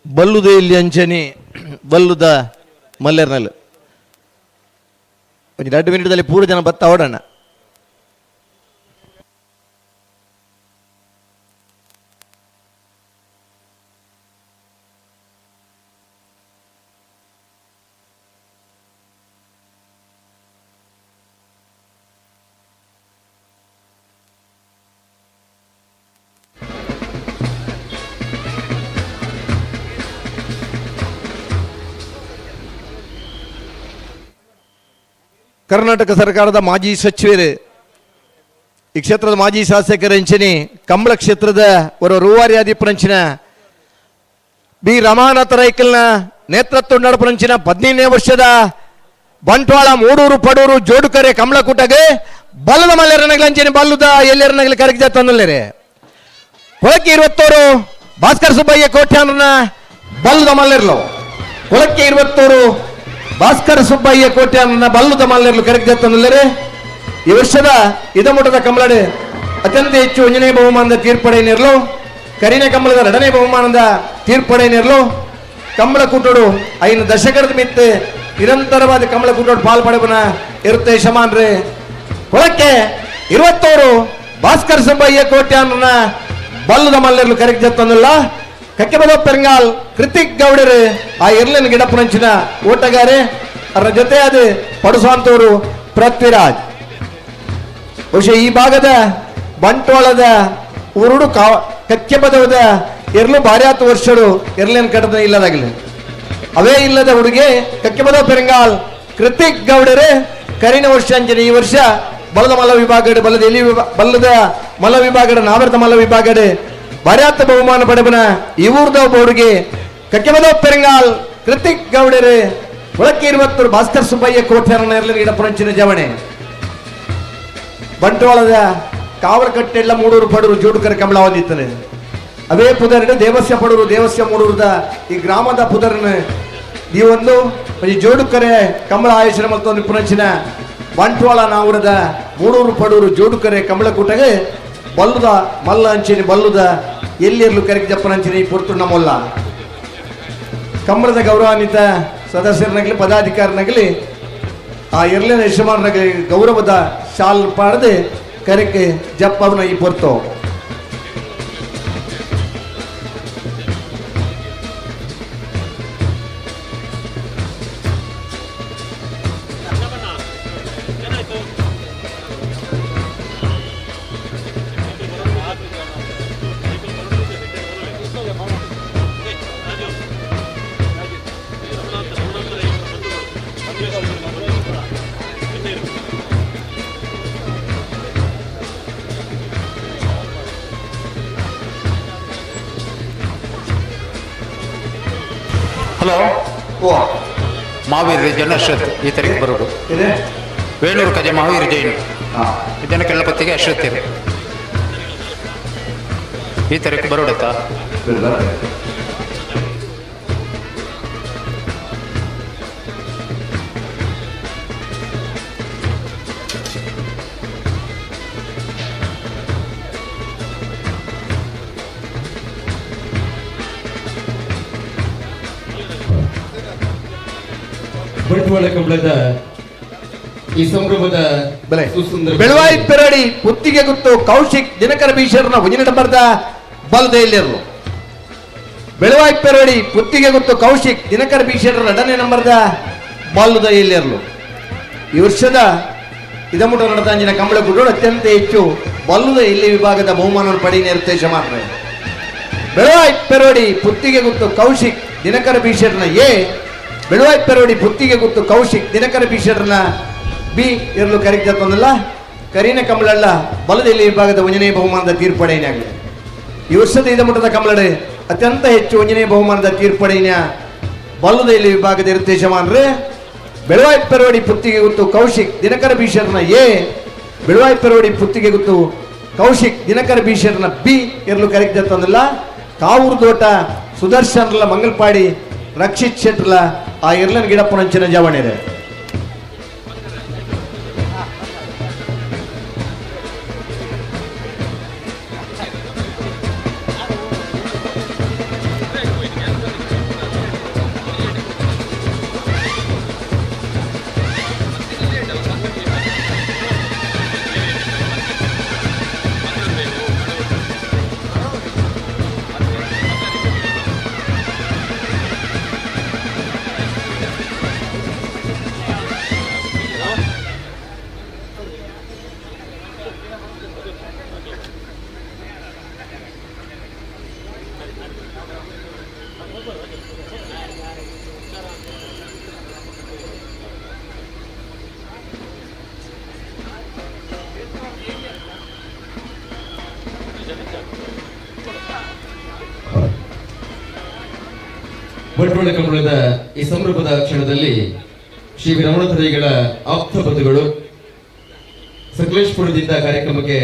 ಬಲ್ಲುದ ಇಲ್ಲಿ ಅಂಚನೆ ಬಲ್ಲುದ ಮಲ್ಲೇರ್ನಲ್ಲಿ ಒಂದು 2 ಮಿನಿಟ್ದಲ್ಲಿ ಪೂರ ಜನ ಬತ್ತ ಓಡೋಣ. ಕರ್ನಾಟಕ ಸರ್ಕಾರದ ಮಾಜಿ ಸಚಿವರು, ಈ ಕ್ಷೇತ್ರದ ಮಾಜಿ ಶಾಸಕರಂಚಿನಿ ಕಂಬಳ ಕ್ಷೇತ್ರದ ಒಂದು ರೂವಾರಿ ಆದಿಪುರಂಚಿನ ಬಿ ರಮಾನಾಥ ರೈಕಲ್ನ ನೇತೃತ್ವ ನಡಪುರಂಚಿನ 15ನೇ ವರ್ಷದ ಬಂಟ್ವಾಳ ಮೂಡೂರು ಪಡೂರು ಜೋಡುಕರೆ ಕಮಲಕೂಟಗೆ ಬಲ್ಲದ ಮಲ್ಲೆರನಗಲಂಚಿನ ಬಲ್ಲದ ಎಲ್ಲೆರನಗಲಿ ಕರಗಿ ತಂದಲ್ಲೇರೆ ಕೊಳಕ್ಕೆ 21 ಭಾಸ್ಕರ್ ಸುಬ್ಬಯ್ಯ ಕೋಟ್ಯಾನನ ಬಲ್ಲದ ಮಲ್ಲೆರ್ಲು ಕೊಳಕ್ಕೆ 21 ಭಾಸ್ಕರ್ ಸುಬ್ಬಯ್ಯ ಕೋಟ್ಯಾನನ ಬಲ್ಲದ ಮಲ್ಲೆರ್ಲು ಕರಗಿ ತಂದಲ್ಲೇರೆ. ಈ ವರ್ಷದ ಇದಮುಟದ ಕಮಲಡೆ ಅತ್ಯಂತ ಹೆಚ್ಚು 1ನೇ ಬಹುಮಾನದ ತೀರ್ಪಡೆಯನ್ನಿರಲು, ಕರಿನ ಕಮಲದ 2ನೇ ಬಹುಮಾನದ ತೀರ್ಪಡೆಯನ್ನಿರಲು ಕಮಲ ಕೂಟೋಡು 5 ದಶಕದ ಮಿತ್ತೆ ನಿರಂತರವಾದ ಕಮಲ ಕೂಟೋಡು ಪಾಲ್ಪಡೆವನ ಇರುತ್ತೆ ಯಜಮಾನ್ರೆ. ಕೊಳಕ್ಕೆ 21 ಭಾಸ್ಕರ್ ಸುಬ್ಬಯ್ಯ ಕೋಟ್ಯಾನನ ಬಲ್ಲದ ಮಲ್ಲೆರ್ಲು ಕರೆಗೆ ಜತ್ತಂದಿಲ್ಲ. ಕಕ್ಕೆಬದ ಪೆರಂಗಾಲ್ ಕೃತಿಕ್ ಗೌಡರು ಆ ಎರ್ಲಿನ ಗಿಡಪುರಂಚಿನ ಓಟಗಾರೆ, ಅದರ ಜೊತೆ ಅದು ಪಡುಸಾಂತವರು ಪೃಥ್ವಿರಾಜ್. ಬಹುಶಃ ಈ ಭಾಗದ ಬಂಟ್ವಾಳದ ಉರುಡು ಕಕ್ಕೆಬದವದ ಎರ್ಲು ಭಾರ್ಯಾತು ವರ್ಷರು ಎರ್ಲಿನ ಕಟ್ಟದ ಇಲ್ಲದಾಗಲಿ ಅವೇ ಇಲ್ಲದ ಹುಡುಗಿ ಕಕ್ಕೆಬದ ಪೆರಂಗಾಲ್ ಕೃತಿಕ್ ಗೌಡರು ಕರಿನ ವರ್ಷ ಅಂಜನೆ ಈ ವರ್ಷ ಬಲದ ಮಲ್ಲ ವಿಭಾಗಡೆ ಬಲದ ಎಲಿ ಬಲ್ಲದ ಮಲ್ಲ ವಿಭಾಗಡೆ ನಾವರ್ತ ಮಲ್ಲ ವಿಭಾಗಡೆ ಭಾರ್ಯಾತ ಬಹುಮಾನ ಪಡೆಬನ ಈ ಊರ್ದ ಒಬ್ಬ ಹುಡುಗಿ ಕಕ್ಕೆಬದ ಪೆರಂಗಾಲ್ ಕೃತಿಕ್ ಗೌಡರು ಒಳಕ್ಕೆ 21 ಭಾಸ್ಕರ್ ಸುಬ್ಬಯ್ಯ ಕೋಟ್ಯಾರನ ಎರ್ಲಿನ ಗಿಡಪುರಂಚಿನ ಜವಣೆ. ಬಂಟ್ವಾಳದ ಕಾವಲಕಟ್ಟೆಲ್ಲ ಮೂಡೂರು ಪಡೂರು ಜೋಡುಕರ ಕಮಲ ಹೊಂದಿತ್ತಾನೆ. ಅವೇ ಪುದರ್ಡ್ ದೇವಸ್ಯ ಪಡೂರು ದೇವಸ್ಯ ಮೂಡೂರುದ ಈ ಗ್ರಾಮದ ಪುದರ್ನ ಈ ಒಂದು ಈ ಜೋಡುಕರೆ ಕಂಬಳ ಆಯೋಜನೆ ಮಲ್ತೊಂದು ಪುನಂಚಿನ ಬಂಟ್ವಾಳ ನಾವುರದ ಮೂಡೂರು ಪಡೂರು ಜೋಡುಕರೆ ಕಂಬಳಕೂಟಗೆ ಬಲ್ಲುದ ಮಲ್ಲ ಅಂಚಿನಿ ಬಲ್ಲುದ ಎಲ್ಲಿರ್ಲು ಕರೆಕ್ ಜಪ್ಪನಂಚಿನಿ ಪೊರ್ತು ನಮ್ಮಲ್ಲ ಕಂಬಳದ ಗೌರವಾನ್ವಿತ ಸದಸ್ಯರನಾಗಲಿ ಪದಾಧಿಕಾರಿನಾಗಲಿ ಆ ಎರ್ಲಿನ ಯಜಮಾನರಾಗಲಿ ಗೌರವದ ಶಾಲ್ ಪಾಡದೆ ಕರೆಕ್ಕೆ ಜಪ್ಪವನ ಈ ಪೊರ್ತು. ಹಲೋ, ಮಹಾವೀರ್ ಜನ ಅಶ್ವಥ್ ಈ ತಾರೀಕು ಬರೋದು. ವೇಣೂರು ಕಜೆ ಮಹಾವೀರ್ ಜೈನ್ ಇದನ್ನ ಪತ್ತಿಗೆ ಅಶ್ವಥ್ ಈ ತಾರೀಕು ಬರೋಡತ್ತಾ? ಬಂಟ್ವಾಳ ಕಂಬಳದ ಈ ಸಂಭ್ರಮದ ಸುಂದರ ಬೆಳವಾಯಿ ಪೆರಡಿ ಪುತ್ತಿಗೆ ಗುತ್ತು ಕೌಶಿಕ್ ದಿನಕರ ಬೀಶರ್ನ ಒಂಜಿನ ಬರ್ದ ಬಲದೆಯಲ್ಲಿರಲು. ಬೆಳವಾಯಿ ಪೆರಡಿ ಪುತ್ತಿಗೆ ಗುತ್ತು ಕೌಶಿಕ್ ದಿನಕರ ಬೀಶರ್ನ ಎರಡನೇ ನಂಬರ್ದ ಬಲ್ಲದೆಯಲ್ಲಿರಲು. ಈ ವರ್ಷದ ಇದಮುಟ ನಡೆದ ಕಂಬಳ ಗುಡ್ಡೋಡು ಅತ್ಯಂತ ಹೆಚ್ಚು ಬಲ್ಲದ ಇಲ್ಲಿ ವಿಭಾಗದ ಬಹುಮಾನವನ್ನು ಪಡೆಯ ಯಜಮಾನರೇ. ಬೆಳವಾಯಿ ಪೆರೋಡಿ ಪುತ್ತಿಗೆ ಗುತ್ತು ಕೌಶಿಕ್ ದಿನಕರ ಬೀಶರ್ನ ಎ, ಬೆಳವಾಯಿ ಪೆರೋಡಿ ಪುತ್ತಿಗೆ ಗುತ್ತು ಕೌಶಿಕ್ ದಿನಕರ ಬೀಶರ್ನ ಬಿ ಇರಲು ಕರಿಗ್ದ ತಂದಲ್ಲ ಕರೀನ ಕಂಬಳಲ್ಲ ಬಲದಲ್ಲಿ ವಿಭಾಗದ ಒಂಜನೇ ಬಹುಮಾನದ ತೀರ್ಪಡೆಯನಾಗಲಿ. ಈ ವರ್ಷದ ಇದಮುಟದ ಕಂಬಳಡೆ ಅತ್ಯಂತ ಹೆಚ್ಚು ಒಂಜನೇ ಬಹುಮಾನದ ತೀರ್ಪಡೆಯ ಬಲ್ಲದ ವಿಭಾಗದ ಇರುತ್ತೆ ಯಜಮಾನ್ರೆ. ಬೆಳವಾಯಿ ಪೆರೋಡಿ ಪುತ್ತಿಗೆ ಗುತ್ತು ಕೌಶಿಕ್ ದಿನಕರ ಬೀಶರ್ನ ಎ, ಬೆಳವಾಯಿ ಪೆರೋಡಿ ಪುತ್ತಿಗೆ ಗುತ್ತು ಕೌಶಿಕ್ ದಿನಕರ ಬೀಶರ್ನ ಬಿ ಇರಲು ಕರಿಗ್ದ ತಂದಲ್ಲ ಕಾವೂರು ತೋಟ ಸುದರ್ಶನ್ಲ ಮಂಗಲ್ಪಾಡಿ ರಕ್ಷಿತ್ ಶೆಟ್ರಲ ಆ ಇರ್ಲನ್ ಗಿಡಪ್ಪನಂಚಿನ ಜವಣಿರೆ. ಬಂಟ್ವಾಳ ಕಂಬಳದ ಈ ಸಂಭ್ರಮದ ಕ್ಷಣದಲ್ಲಿ ಶ್ರೀ ರಮಣತರಿಗಳ ಆಪ್ತ ಬಂಧುಗಳು ಸಕಲೇಶ್ಪುರದಿಂದ ಕಾರ್ಯಕ್ರಮಕ್ಕೆ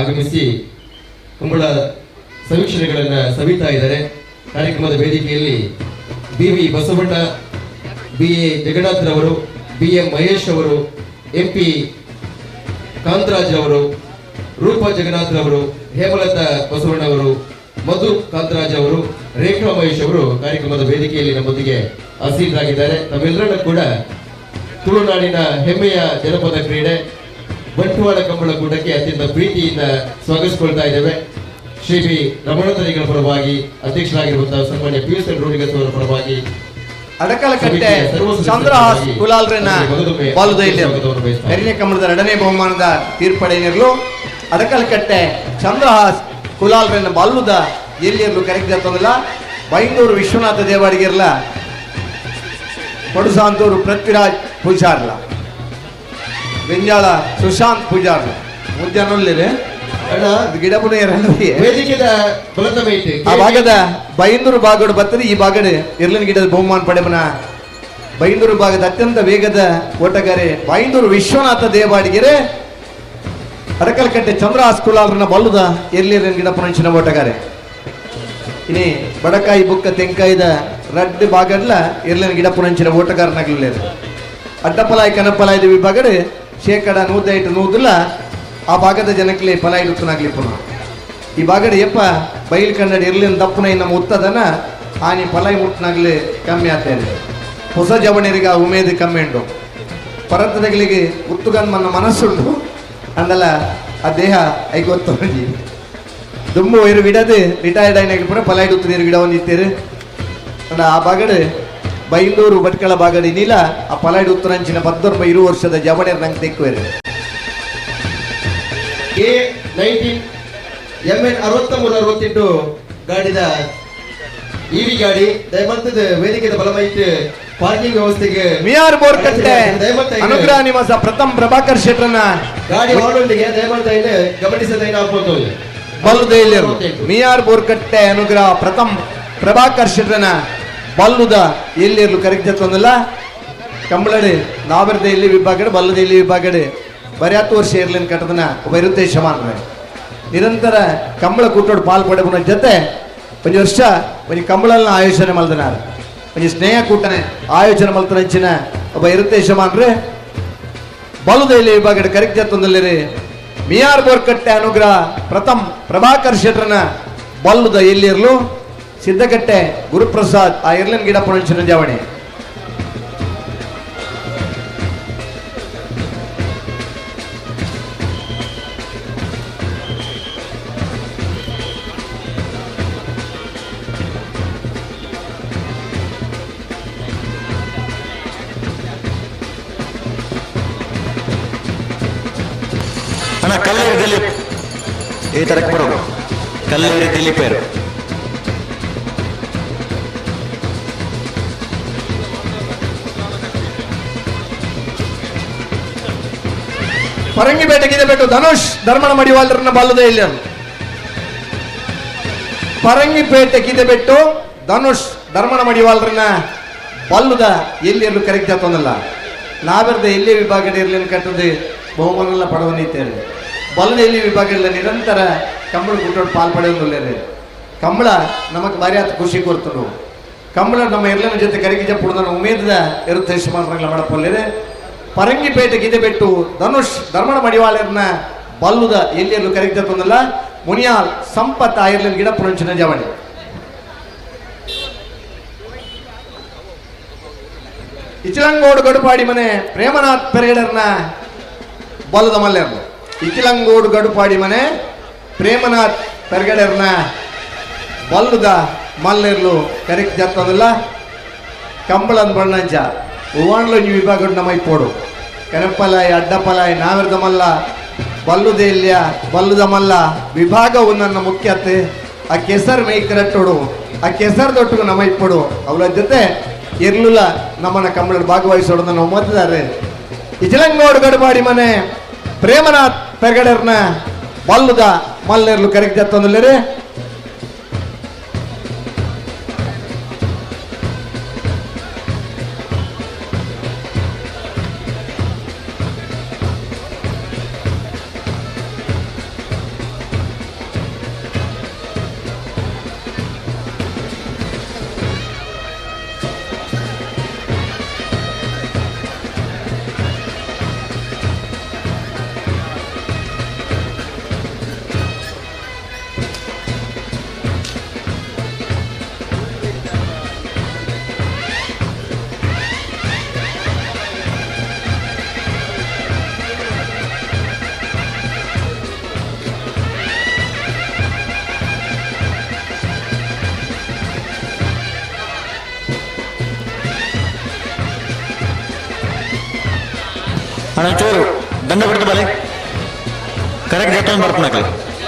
ಆಗಮಿಸಿ ಕಂಬಳ ಸಮೀಕ್ಷೆಗಳನ್ನು ಸವಿತಾ ಇದ್ದಾರೆ. ಕಾರ್ಯಕ್ರಮದ ವೇದಿಕೆಯಲ್ಲಿ B V Basavanna, B A ಜಗನ್ನಾಥ್ರವರು, B M Mahesh ಅವರು, ಎಂ ಪಿ ಕಾಂತರಾಜ್ ಅವರು, ರೂಪಾ ಜಗನ್ನಾಥ್ರವರು, ಹೇಮಲತಾ ಬಸವಣ್ಣ ಅವರು, ಮಧು ಕಾಂತರಾಜ್ ಅವರು, ರೇಖಾ ಮಹೇಶ್ ಅವರು ಕಾರ್ಯಕ್ರಮದ ವೇದಿಕೆಯಲ್ಲಿ ನಮ್ಮೊಂದಿಗೆ ಆಸೀನರಾಗಿದ್ದಾರೆ. ತಮ್ಮೆಲ್ಲರನ್ನು ಕೂಡ ತುಳುನಾಡಿನ ಹೆಮ್ಮೆಯ ಜನಪದ ಕ್ರೀಡೆ ಬಂಟ್ವಾಳ ಕಂಬಳ ಕೂಟಕ್ಕೆ ಅತ್ಯಂತ ಪ್ರೀತಿಯಿಂದ ಸ್ವಾಗತಿಸಿಕೊಳ್ತಾ ಇದ್ದೇವೆ. ಶ್ರೀ ಬಿ ರಮಣತರಿಗಳ ಪರವಾಗಿ ಅಧ್ಯಕ್ಷರಾಗಿರುವಂತಹ ಸನ್ಮಾನ್ಯ ಪಿಯೂಷ್ ರೋಡಿಗಸ್ ಅವರ ಪರವಾಗಿ ಅಡಕಲಕಟ್ಟೆ ಚಂದ್ರಹಾಸ್ ಕುಲಾಲ್ರನ್ನ ಬಾಲುದೈಲಿ ಎರಡನೇ ಕಂಬಳದ ಎರಡನೇ ಬಹುಮಾನದ ತೀರ್ಪಡೆಯನಿರಲು ಅಡಕಲಕಟ್ಟೆ ಚಂದ್ರಹಾಸ್ ಕುಲಾಲ್ರನ್ನ ಬಾಲುದ ಎಲ್ಲಿಯಲ್ಲೂ ಕರೆಕ್ಟ್ ತಂದಿಲ್ಲ. ಬೈಂದೂರು ವಿಶ್ವನಾಥ ದೇವಾಡಿಗಿರಲ, ಪಡುಸಾಂತೂರು ಪೃಥ್ವಿರಾಜ್ ಪೂಜಾರ್ಲ, ಬೆಂಜಾಳ ಸುಶಾಂತ್ ಪೂಜಾರ್ಲ ಮುದ್ಯಾನೊಲ್ಲಿದೆ ಗಿಡ ಆ ಭಾಗದ ಬೈಂದೂರು ಭಾಗಡು ಬರ್ತದೆ. ಈ ಭಾಗಡೆ ಇರ್ಲಿನ ಗಿಡದ ಬಹುಮಾನ ಪಡೆಮನ ಬೈಂದೂರು ಭಾಗದ ಅತ್ಯಂತ ವೇಗದ ಓಟಗಾರೆ ಬೈಂದೂರು ವಿಶ್ವನಾಥ ದೇವಾಡಿಗೆರೆ, ಅರಕಲಕಟ್ಟೆ ಚಂದ್ರಹಾಸ್ ಕುಲಾಲ್ರನ್ನ ಬಲ್ಲುದ ಎರ್ಲಿನ ಗಿಡ ಪುನಂಚಿನ ಓಟಗಾರೆ. ಇನಿ ಬಡಕಾಯಿ ಬುಕ್ಕ ತೆಂಕಾಯಿದ ರಡ್ಡ್ ಬಾಗಡ್ಲ ಇರ್ಲಿನ ಗಿಡ ಪುನಂಚಿನ ಓಟಗಾರನಾಗಲಿಲ್ಲ. ಅಡ್ಡಪಲಾಯಿ ಕನಪಲಾಯ್ದ ವಿಭಾಗಡ್ 100% 100 ಆ ಭಾಗದ ಜನಕ್ಕೆ ಪಲಾಯಿ ಪುನಃ. ಈ ಭಾಗಡ್ ಯಪ್ಪ ಬೈಲ್ ಕನ್ನಡ ಇರ್ಲಿನ ದಪ್ಪನ ನಮ್ಮ ಉತ್ತದನ ಆನಿ ಪಲಾಯಿ ಮುಟ್ಟನಾಗ್ಲಿ ಕಮ್ಮಿ ಆಗ್ತಾಯಿದೆ. ಹೊಸ ಜವಣಿಯರಿಗೆ ಆ ಉಮೇದು ಕಮ್ಮಿ ಉಂಟು. ಪರತದಗಳಿಗೆ ಉತ್ತುಗನ್ ಮನ್ನ ಮನಸ್ಸುಂಟು ಅಂದಲ್ಲ ಆ ದೇಹ ಐಗೊತ್ತು ದುಂಬು ಇರು ಗಿಡದು ರಿಟೈರ್ಡ್ అయిన ಪೂರ ಪಲಾಯಿ ಉತ್ತದ ಗಿಡ ಒಂದಿತ್ತೇರು. ಅಂಡ ಆ ಭಾಗಡ್ ಬೈಂದೂರು ಭಟ್ಕಳ ಭಾಗಡ್ ಇನ್ನಿಲ್ಲ ಆ ಪಲಾಯ್ಡು ಉತ್ತರಂಚಿನ 19 20 ವರ್ಷದ ಜವಣಿಯರು ನಂಗೆ ತೆಕ್ಕುವೇರು. K19 MN 63 68 ಗಾಡಿದ ಇವಿ ಗಾಡಿ ದಯಮಂತದ ವೇದಿಕೆದ ಬಲಮೈಟ್ ಪಾರ್ಕಿಂಗ್ ವ್ಯವಸ್ಥೆಗೆ ಮಿಯಾರ್ ಬೋರ್ಕಟ್ಟೆ ಅನುಗ್ರಹ ನಿವಾಸ ಪ್ರಥಮ್ ಪ್ರಭಾಕರ್ ಶೆಟ್ರನ್ನ ಗಾಡಿ ಹೊರಡೊಂದಿಗೆ ದಯಮಂತ ಗಮನಿಸದ ಬಲ್ಲುದ ಮಿಯಾರ್ ಬೋರ್ಕಟ್ಟೆ ಅನುಗ್ರಹ ಪ್ರಥಮ್ ಪ್ರಭಾಕರ್ ಶೆಟ್ರನ ಬಲ್ಲುದ ಎಲ್ಲಿರ್ಲು ಕರೆಕ್ಟ್ ಜತ್ತೊಂದಿಲ್ಲ. ಕಂಬಳಡಿ ನಾವರದ ಎಲ್ಲಿ ವಿಭಾಗಡೆ ಬಲ್ಲದ ಎಲ್ಲಿ ವಿಭಾಗಡೆ ಬರ್ಯಾತು ವರ್ಷ ಇರ್ಲಿನ ಕಟ್ಟದನ ಒಬ್ಬ ಇರುತ್ತೆ ಶಮಾನ್ರೆ ನಿರಂತರ ಕಂಬಳ ಕೂಟೋಡು ಪಾಲ್ ಪಡೆಬುನ ಜೊತೆ ಒಂಜಿ ವರ್ಷ ಒಂಜಿ ಕಂಬಳಲ್ನ ಆಯೋಜನೆ ಮಲ್ದನಾರ್ ಒಂಜಿ ಸ್ನೇಹ ಕೂಟನೆ ಆಯೋಜನೆ ಮಲ್ತನಂಚಿನ ಒಬ್ಬ ಇರುತ್ತೆ ಯಜಮಾನ್ರೆ ಬಲುದ ಎಲ್ಲಿ ವಿಭಾಗಡೆ ಕರೆಕ್ಟ್ ಜತ್ತೊಂದಿಲ್ಲಿರಿ. ಮಿಯಾರ್ ಬೋರ್ಕಟ್ಟೆ ಅನುಗ್ರಹ ಪ್ರಥಮ್ ಪ್ರಭಾಕರ್ ಶೆಟ್ರನ ಬಲ್ಲುದ ಎಲ್ಲಿರ್ಲು ಸಿದ್ದಕಟ್ಟೆ ಗುರುಪ್ರಸಾದ್ ಆ ಇರ್ಲಿನ ಗಿಡ ಪುಣಂಚಿನ ಜಾವಣಿ. ಅಣ್ಣ ಕಲ್ಲೇರಿ ದಿಲೀಪ್ ಈ ತರಕ್ಕೆ ಬರೋದು. ಕಲ್ಲೇರಿ ದಿಲೀಪೇರು ಪರಂಗಿಪೇಟೆಗಿದೆ ಬೆಟ್ಟು ಧನುಷ್ ಧರ್ಮಣ ಮಡಿವಾಳರನ್ನ ಬಲ್ಲದೆ ಇಲ್ಲ. ಪರಂಗಿಪೇಟೆ ಕಿದೆ ಬೆಟ್ಟು ಧನುಷ್ ಧರ್ಮಣ ಮಡಿವಾಳರನ್ನ ಬಲ್ಲುದ ಎಲ್ಲಿ ಕರೆಕ್ಟ್ ಆತೊಂದಲ್ಲ. ನಾವೆರ್ದ ಎಲ್ಲಿ ವಿಭಾಗದ ಇರ್ಲಿನ ಕಟ್ಟದೆ ಬಹುಮಾನ ಪಡವನಿತ್ತೇವೆ. ಬಲ್ಲದ ಎಲ್ಲಿ ವಿಭಾಗ ಇಲ್ಲ ನಿರಂತರ ಕಂಬಳ ಕೂಟೋಡು ಪಾಲ್ ಪಡೆಯೋದಿಲ್ಲ. ಕಂಬಳ ನಮಗೆ ಭಾರಿ ಆತ ಖುಷಿ ಕೊಡ್ತನು. ಕಂಬಳ ನಮ್ಮ ಎಲ್ಲನ ಜೊತೆ ಕರಿಗಿಜ ಪುಡ್ದನ ಉಮೇದದ ಇರುತ್ತೆ ಯಜಮಾನರಂಗ್ಲ ಮಾಡಪೊಲ್ಲೇರೆ. ಪರಂಗಿಪೇಟೆ ಗಿದೆಬೆಟ್ಟು ಧನುಷ್ ಧರ್ಮಣ ಮಡಿವಾಳರನ್ನ ಬಲ್ಲುದ ಎಲ್ಲಿ ಕರೆಕ್ಟ್ ಆತೊಂದಲ್ಲ. ಮುನಿಯಾಲ್ ಸಂಪತ್ ಆಯಿರ್ಲಿನ ಗಿಡ ಪುಣಂಚಿನ ಜವಣಿ. ಇಚಿಲಂಗೋಡು ಗಡುಪಾಡಿ ಮನೆ ಪ್ರೇಮನಾಥ್ ಪೆರಗಡರ್ನ ಬಲ್ಲದ ಮಲ್ಲೆರ್ನು. ಇಚಿಲಂಗೋಡು ಗಡುಪಾಡಿ ಮನೆ ಪ್ರೇಮನಾಥ್ ಪೆರಗಡರ್ನ ಬಲ್ಲದ ಮಲ್ಲೆರ್ಲು ಕರೆಕ್ಟ್ ಜತ್ತದಲ್ಲ. ಕಂಬಳನ್ ಬಣ್ಣಂಚ ಹೂವಾಣ್ಲು ನೀವು ವಿಭಾಗ ನಮ್ಮ ಇಪ್ಪೋಡು ಕನಪಲಾಯ್ ಅಡ್ಡಪಲಾಯ್ ನಾವಿರದ ಮಲ್ಲ ಬಲ್ಲುದೇಲ್ಯ ಬಲ್ಲುದ ಮಲ್ಲ ವಿಭಾಗವು ನನ್ನ ಮುಖ್ಯತೆ. ಆ ಕೆಸರು ಮೈ ಕರೆಕ್ಟೋಡು ಆ ಕೆಸರು ದೊಟ್ಟಿಗೆ ನಮ್ಮ ಇಪ್ಪಡು ಅವಳ ಜೊತೆ ಇರ್ಲಿಲ್ಲ ನಮ್ಮನ್ನ ಕಂಬಳ ಭಾಗವಹಿಸೋಡು ನಾವು ಮತ್ತಿದ್ದಾರೆ. ಇಚಲಂಗೋಡು ಗಡುಪಾಡಿ ಮನೆ ಪ್ರೇಮನಾಥ್ ಪೆರ್ಗಡರ್ನ ಬಲ್ಲುದ ಮಲ್ಲೆರ್ಲು ಕರೆಕ್ಟ್ ಜತ್ತೊಂದಿಲ್ಲರಿ. ಅಣ್ಣ ಚೂರು ದಂಡ ಬಿಡ್ತು ಬಲೆ ಕರೆಕ್ಟ್ ಜೊತೆ ಬರ್ತಾನೆ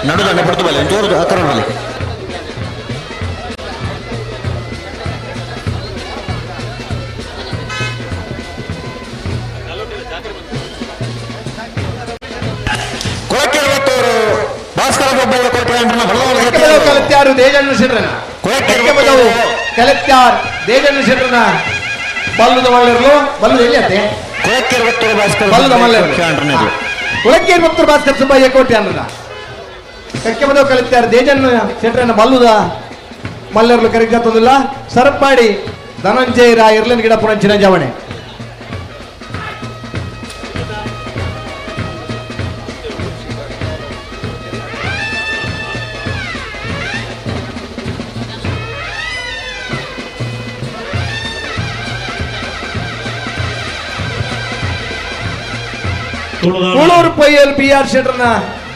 ನಡು ದಂಡ ಬಿಡ್ತು ಬಲೆ ಚೂರು ಹತ್ತಿರ ಬಲೆ. ಭಾಸ್ಕರ ಬೊಬ್ಬಯ್ಯ ಕಲೆತ್ಯಾರು ದೇಜಣ್ಣ ಶೆಟ್ರನ ಕಲೆತ್ಯಾರ್ ದೇಜಣ್ಣ ಶೆಟ್ರನ ಬಲ್ಲುದ ಮಲ್ಲೆರ್ಲು ಬಲ್ಲುದ ಎಲ್ಲಿ ಅಂತೆ ಬಲ್ಲುದ ಮಲ್ಲೆರ್ಲು ಕುಳಕ್ಕೇರಿ ಭಕ್ತರು ಭಾಸ್ಕರ ಸುಬ್ಬಯ್ಯ ಕೋಟೆ ಅನ್ನ ಕಕ್ಕೆ ಬದವು ಕಲಿತ್ಯಾರ ದೇಜಣ್ಣ ಶೆಟ್ರನ ಬಲ್ಲುದ ಮಲ್ಲರ್ಲು ಕರೆಗ್ಜತ್ತೊಂದಿಲ್ಲ ಸರಪಾಡಿ ಧನಂಜಯ ರಾಯ್ ಇರ್ಲನ್ ಗಿಡ ಪುರಂಚಿನ ಜವಣೆ. ಕೂಳೂರು ಪೊಯ್ಯೇಲು ಪಿ ಆರ್ ಶೆಟ್ಟರ್ನ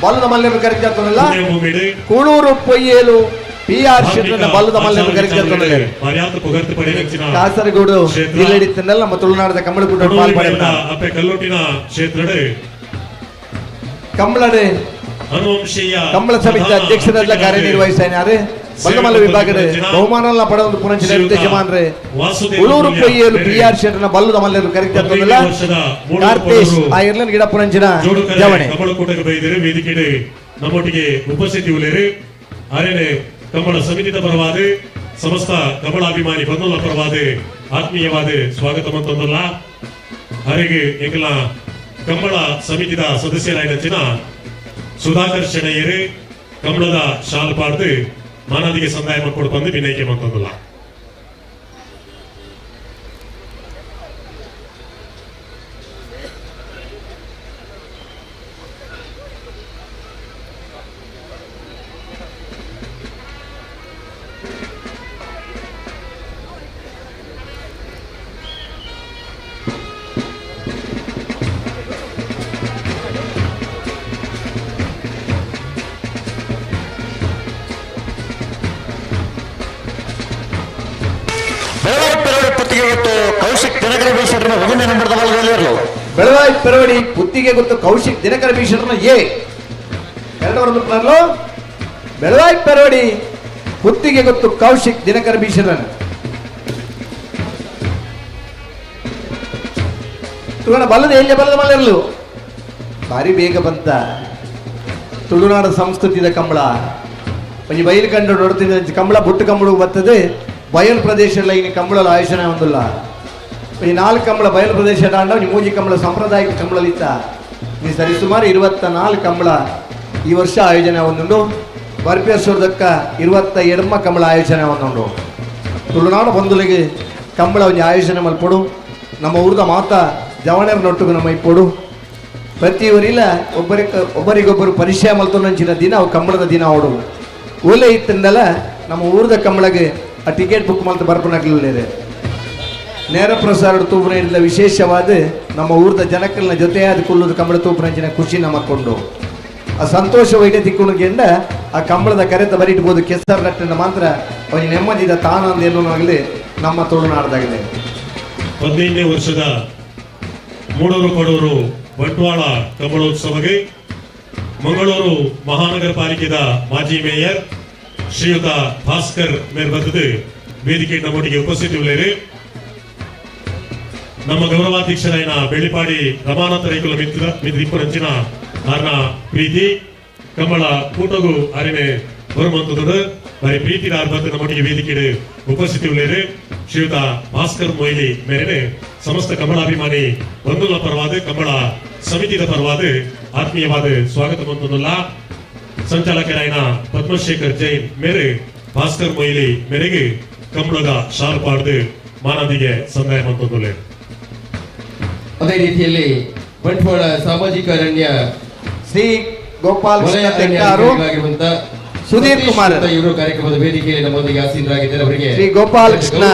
ಬಲ್ಲದ ಮಲ್ಲೆರು ಕರೆಗ್ಜತ್ತೊಂದಿಲ್ಲ. ಕೂಳೂರು ಪೊಯ್ಯೇಲು ಪಿ ಆರ್ ಶೆಟ್ಟರ್ನ ಬಲ್ಲದ ಮಲ್ಲೆರು ಕರೆಗ್ಜತ್ತೊಂದಿಲ್ಲ. ಕಾಸರಗೋಡು ಜಿಲ್ಲೆಡಿತ್ತನ್ನೆಲ್ಲ ನಮ್ಮ ತುಳುನಾಡದ ಕಂಬಳಕೂಟ ಪಾಲ್ಪಡೆದ ಕಂಬಳಡೆ ಕಂಬಳ ಸಮಿತಿ ಅಧ್ಯಕ್ಷರೆಲ್ಲ ಕಾರ್ಯನಿರ್ವಹಿಸಿದ್ದಾರೆ. ಬಲ್ಲಮಲ್ಲ ವಿಭಾಗದ ಬಹುಮಾನ ಪಡೆದ ಪುನಂಚಿನ ಯಜಮಾನ್ರೆ ಉಳೂರು ಪೊಯ್ಯೇಲು ಪಿ ಆರ್ ಶೆಟ್ಟರ್ನ ಬಲ್ಲದ ಮಲ್ಲೆರು ಕರೆಗ್ಜತ್ತೊಂದಿಲ್ಲ. ಕಾರ್ತೇಶ್ ಆ ಇರ್ಲನ್ ಗಿಡ ಪುನಂಚಿನ ಜವಣೆ. ಕಂಬಳಕೂಟಕ್ಕೆ ಬೈದರು ವೇದಿಕೆ ನಮ್ಮೊಟ್ಟಿಗೆ ಉಪಸ್ಥಿತಿ ಉಳ್ಳೇರು ಅರೇನೆ ಕಂಬಳ ಸಮಿತಿದ ಪರವಾದ ಸಮಸ್ತ ಕಂಬಳಾಭಿಮಾನಿ ಬಂಧುಲ ಪರವಾದ ಆತ್ಮೀಯವಾದ ಸ್ವಾಗತ ಮಂತೊಂದಲ್ಲ. ಅರೆಗೆ ಎಂಗಲ ಕಂಬಳ ಸಮಿತಿದ ಸದಸ್ಯರಾಯಿನ ಸುಧಾಕರ್ ಶೆಣೆಯರು ಕಂಬಳದ ಶಾಲ್ ಪಾಡ್ದು ಮಾನದಿಗೆ ಸಂದಾಯ ಮಕ್ಕಳು ಬಂದು ವಿನಯಕ್ಕೆ ಮಂತೊಂದಲ್ಲ. ಬೆಳವಾಯಿ ಪೆರವಡಿ ಪುತ್ತಿಗೆ ಗೊತ್ತು ಕೌಶಿಕ್ ದಿನಕರ ಭೀಷಣನ ಎ ಎರಡವರನ್ನು ಬೆಳವಾಯಿ ಪೆರವಡಿ ಪುತ್ತಿಗೆ ಗೊತ್ತು ಕೌಶಿಕ್ ದಿನಕರ ಭೀಷಣನ ತುಳುನಾಡ ಬಲ್ಲದ ಎಲ್ಲಿ ಬಲ್ಲದ ಮಲ್ಲರ್ಲು ಭಾರಿ ಬೇಗ ಬಂತ ತುಳುನಾಡ ಸಂಸ್ಕೃತಿದ ಕಂಬಳ ಒಂಜಿ ಬಯಲು ಕಂಡು ನೋಡ್ತಿದ್ದ ಕಂಬಳ ಬುಟ್ಟು ಕಂಬಳು ಬರ್ತದೆ. ಬಯಲು ಪ್ರದೇಶ ಇನ್ನು ಕಂಬಳಲು ಆಯೋಜನೆ ಹೊಂದಿಲ್ಲ. ಈ 4 ಕಂಬಳ ಬಯಲು ಪ್ರದೇಶ ದಾಂಡ ಮೂಜಿ ಕಂಬಳ ಸಾಂಪ್ರದಾಯಿಕ ಕಂಬಳಲಿತ್ತ ಈ ಸರಿಸುಮಾರು 24 ಕಂಬಳ ಈ ವರ್ಷ ಆಯೋಜನೆ ಹೊಂದುಂಡು. ಬರ್ಪೇಶ್ವರದಕ್ಕ 28 ಕಂಬಳ ಆಯೋಜನೆ ಹೊಂದುಂಡು. ತುಳುನಾಡು ಬಂಧುಲಿಗೆ ಕಂಬಳ ಒಂದು ಆಯೋಜನೆ ಮಲ್ಪೊಡು. ನಮ್ಮ ಊರದ ಮಾತಾ ಜವಣರ ನೊಟ್ಟುಗು ನಮ್ಮ ಇಪ್ಪೊಡು. ಪ್ರತಿ ಊರಿಲ್ಲ ಒಬ್ಬರಿಗೊಬ್ಬರು ಪರಿಚಯ ಮಲ್ತೊಂಚಿನ ದಿನ ಅವು ಕಂಬಳದ ದಿನ ಅವಡು. ಓಲೆ ಇತ್ತಂದಲ್ಲ ನಮ್ಮ ಊರದ ಕಂಬಳಗೆ ಆ ಟಿಕೆಟ್ ಬುಕ್ ಮಲ್ತು ಬರ್ಪನಾಗ್ಲಿಲ್ಲ. ನೇರ ಪ್ರಸಾರ ತೂಪುನ ಇಲ್ಲ ವಿಶೇಷವಾದ ನಮ್ಮ ಊರದ ಜನಕಲ್ನ ಜೊತೆಯಾದ ಕುಲ್ಲುದು ಕಂಬಳ ತೂಪುನಂಚಿನ ಖುಷಿ ನಮ್ಮಕ್ಕೊಂಡು ಆ ಸಂತೋಷ ವೈದ್ಯ ತಿಕ್ಕೊಂಡು ಆ ಕಂಬಳದ ಕರೆತ ಬರಿಟ್ಬೋದು ಕೆಸರು ನಟ್ಟನ್ನು ಮಾತ್ರ ಅವನಿಗೆ ನೆಮ್ಮದಿದ ತಾನಂದ ಎನ್ನುವಾಗಲಿ ನಮ್ಮ ತುಳುನಾಡದಾಗಲಿ. 15ನೇ ವರ್ಷದ ಮೂಡೂರು ಕೊಡೂರು ಬಂಟ್ವಾಳ ಕಂಬಳೋತ್ಸವಕ್ಕೆ ಮಂಗಳೂರು ಮಹಾನಗರ ಪಾಲಿಕೆದ ಮಾಜಿ ಮೇಯರ್ ಶ್ರೀಯುತ ಭಾಸ್ಕರ್ ಮೇರ್ಬಂದದ್ದು ವೇದಿಕೆ ನಮ್ಮೊಟ್ಟಿಗೆ ಉಪಸ್ಥಿತಿ ಉಳ್ಳೇರು. ನಮ್ಮ ಗೌರವಾಧ್ಯಕ್ಷರಾಯನ ಬೆಳ್ಳಿಪಾಡಿ ರಮಾನಾಥ ರೈಕುಲ ಮಿತ್ರ ಮಿತ್ರ ಆರ್ನ ಪ್ರೀತಿ ಕಂಬಳ ಕೂಟಗು ಅರಿನೆ ಬರುವಂತದ್ದು ಬರೀ ಪ್ರೀತಿ ಆರ್ಬತ್ತು ನಮ್ಮೊಟ್ಟಿಗೆ ವೇದಿಕೆ ಉಪಸ್ಥಿತಿ ಉಳ್ಳೇರು. ಶ್ರೀಯುತ ಭಾಸ್ಕರ್ ಮೊಯ್ಲಿ ಮೇರೆನೆ ಸಮಸ್ತ ಕಮಲಾಭಿಮಾನಿ ಬಂಧುಗಳ ಪರವಾದ ಕಂಬಳ ಸಮಿತಿದ ಪರವಾದ ಆತ್ಮೀಯವಾದ ಸ್ವಾಗತ ಮಂತೊಂದುಲ್ಲ. ಸಂಚಾಲಕರಾಯನ ಪದ್ಮಶೇಖರ್ ಜೈನ್ ಮೇರೆ ಭಾಸ್ಕರ್ ಮೊಯ್ಲಿ ಮೇರೆಗೆ ಕಂಬಳದ ಶಾಲ್ ಪಾಡ್ದು ಮಾನದಿಗೆ ಸಂದಾಯ ಮಂತೊಂದುಲ್ಲೆ. ಅದೇ ರೀತಿಯಲ್ಲಿ ಬಂಟ್ವಾಳ ಸಾಮಾಜಿಕ ಅರಣ್ಯ ಶ್ರೀ ಗೋಪಾಲ್ ಸುಧೀರ್ ಕುಮಾರ್ ಇವರು ಕಾರ್ಯಕ್ರಮದ ವೇದಿಕೆಯಲ್ಲಿ ನಮ್ಮೊಂದಿಗೆ ಆಸೀನರಾಗಿದ್ದಾರೆ. ಅವರಿಗೆ ಶ್ರೀ ಗೋಪಾಲ್ ಕೃಷ್ಣ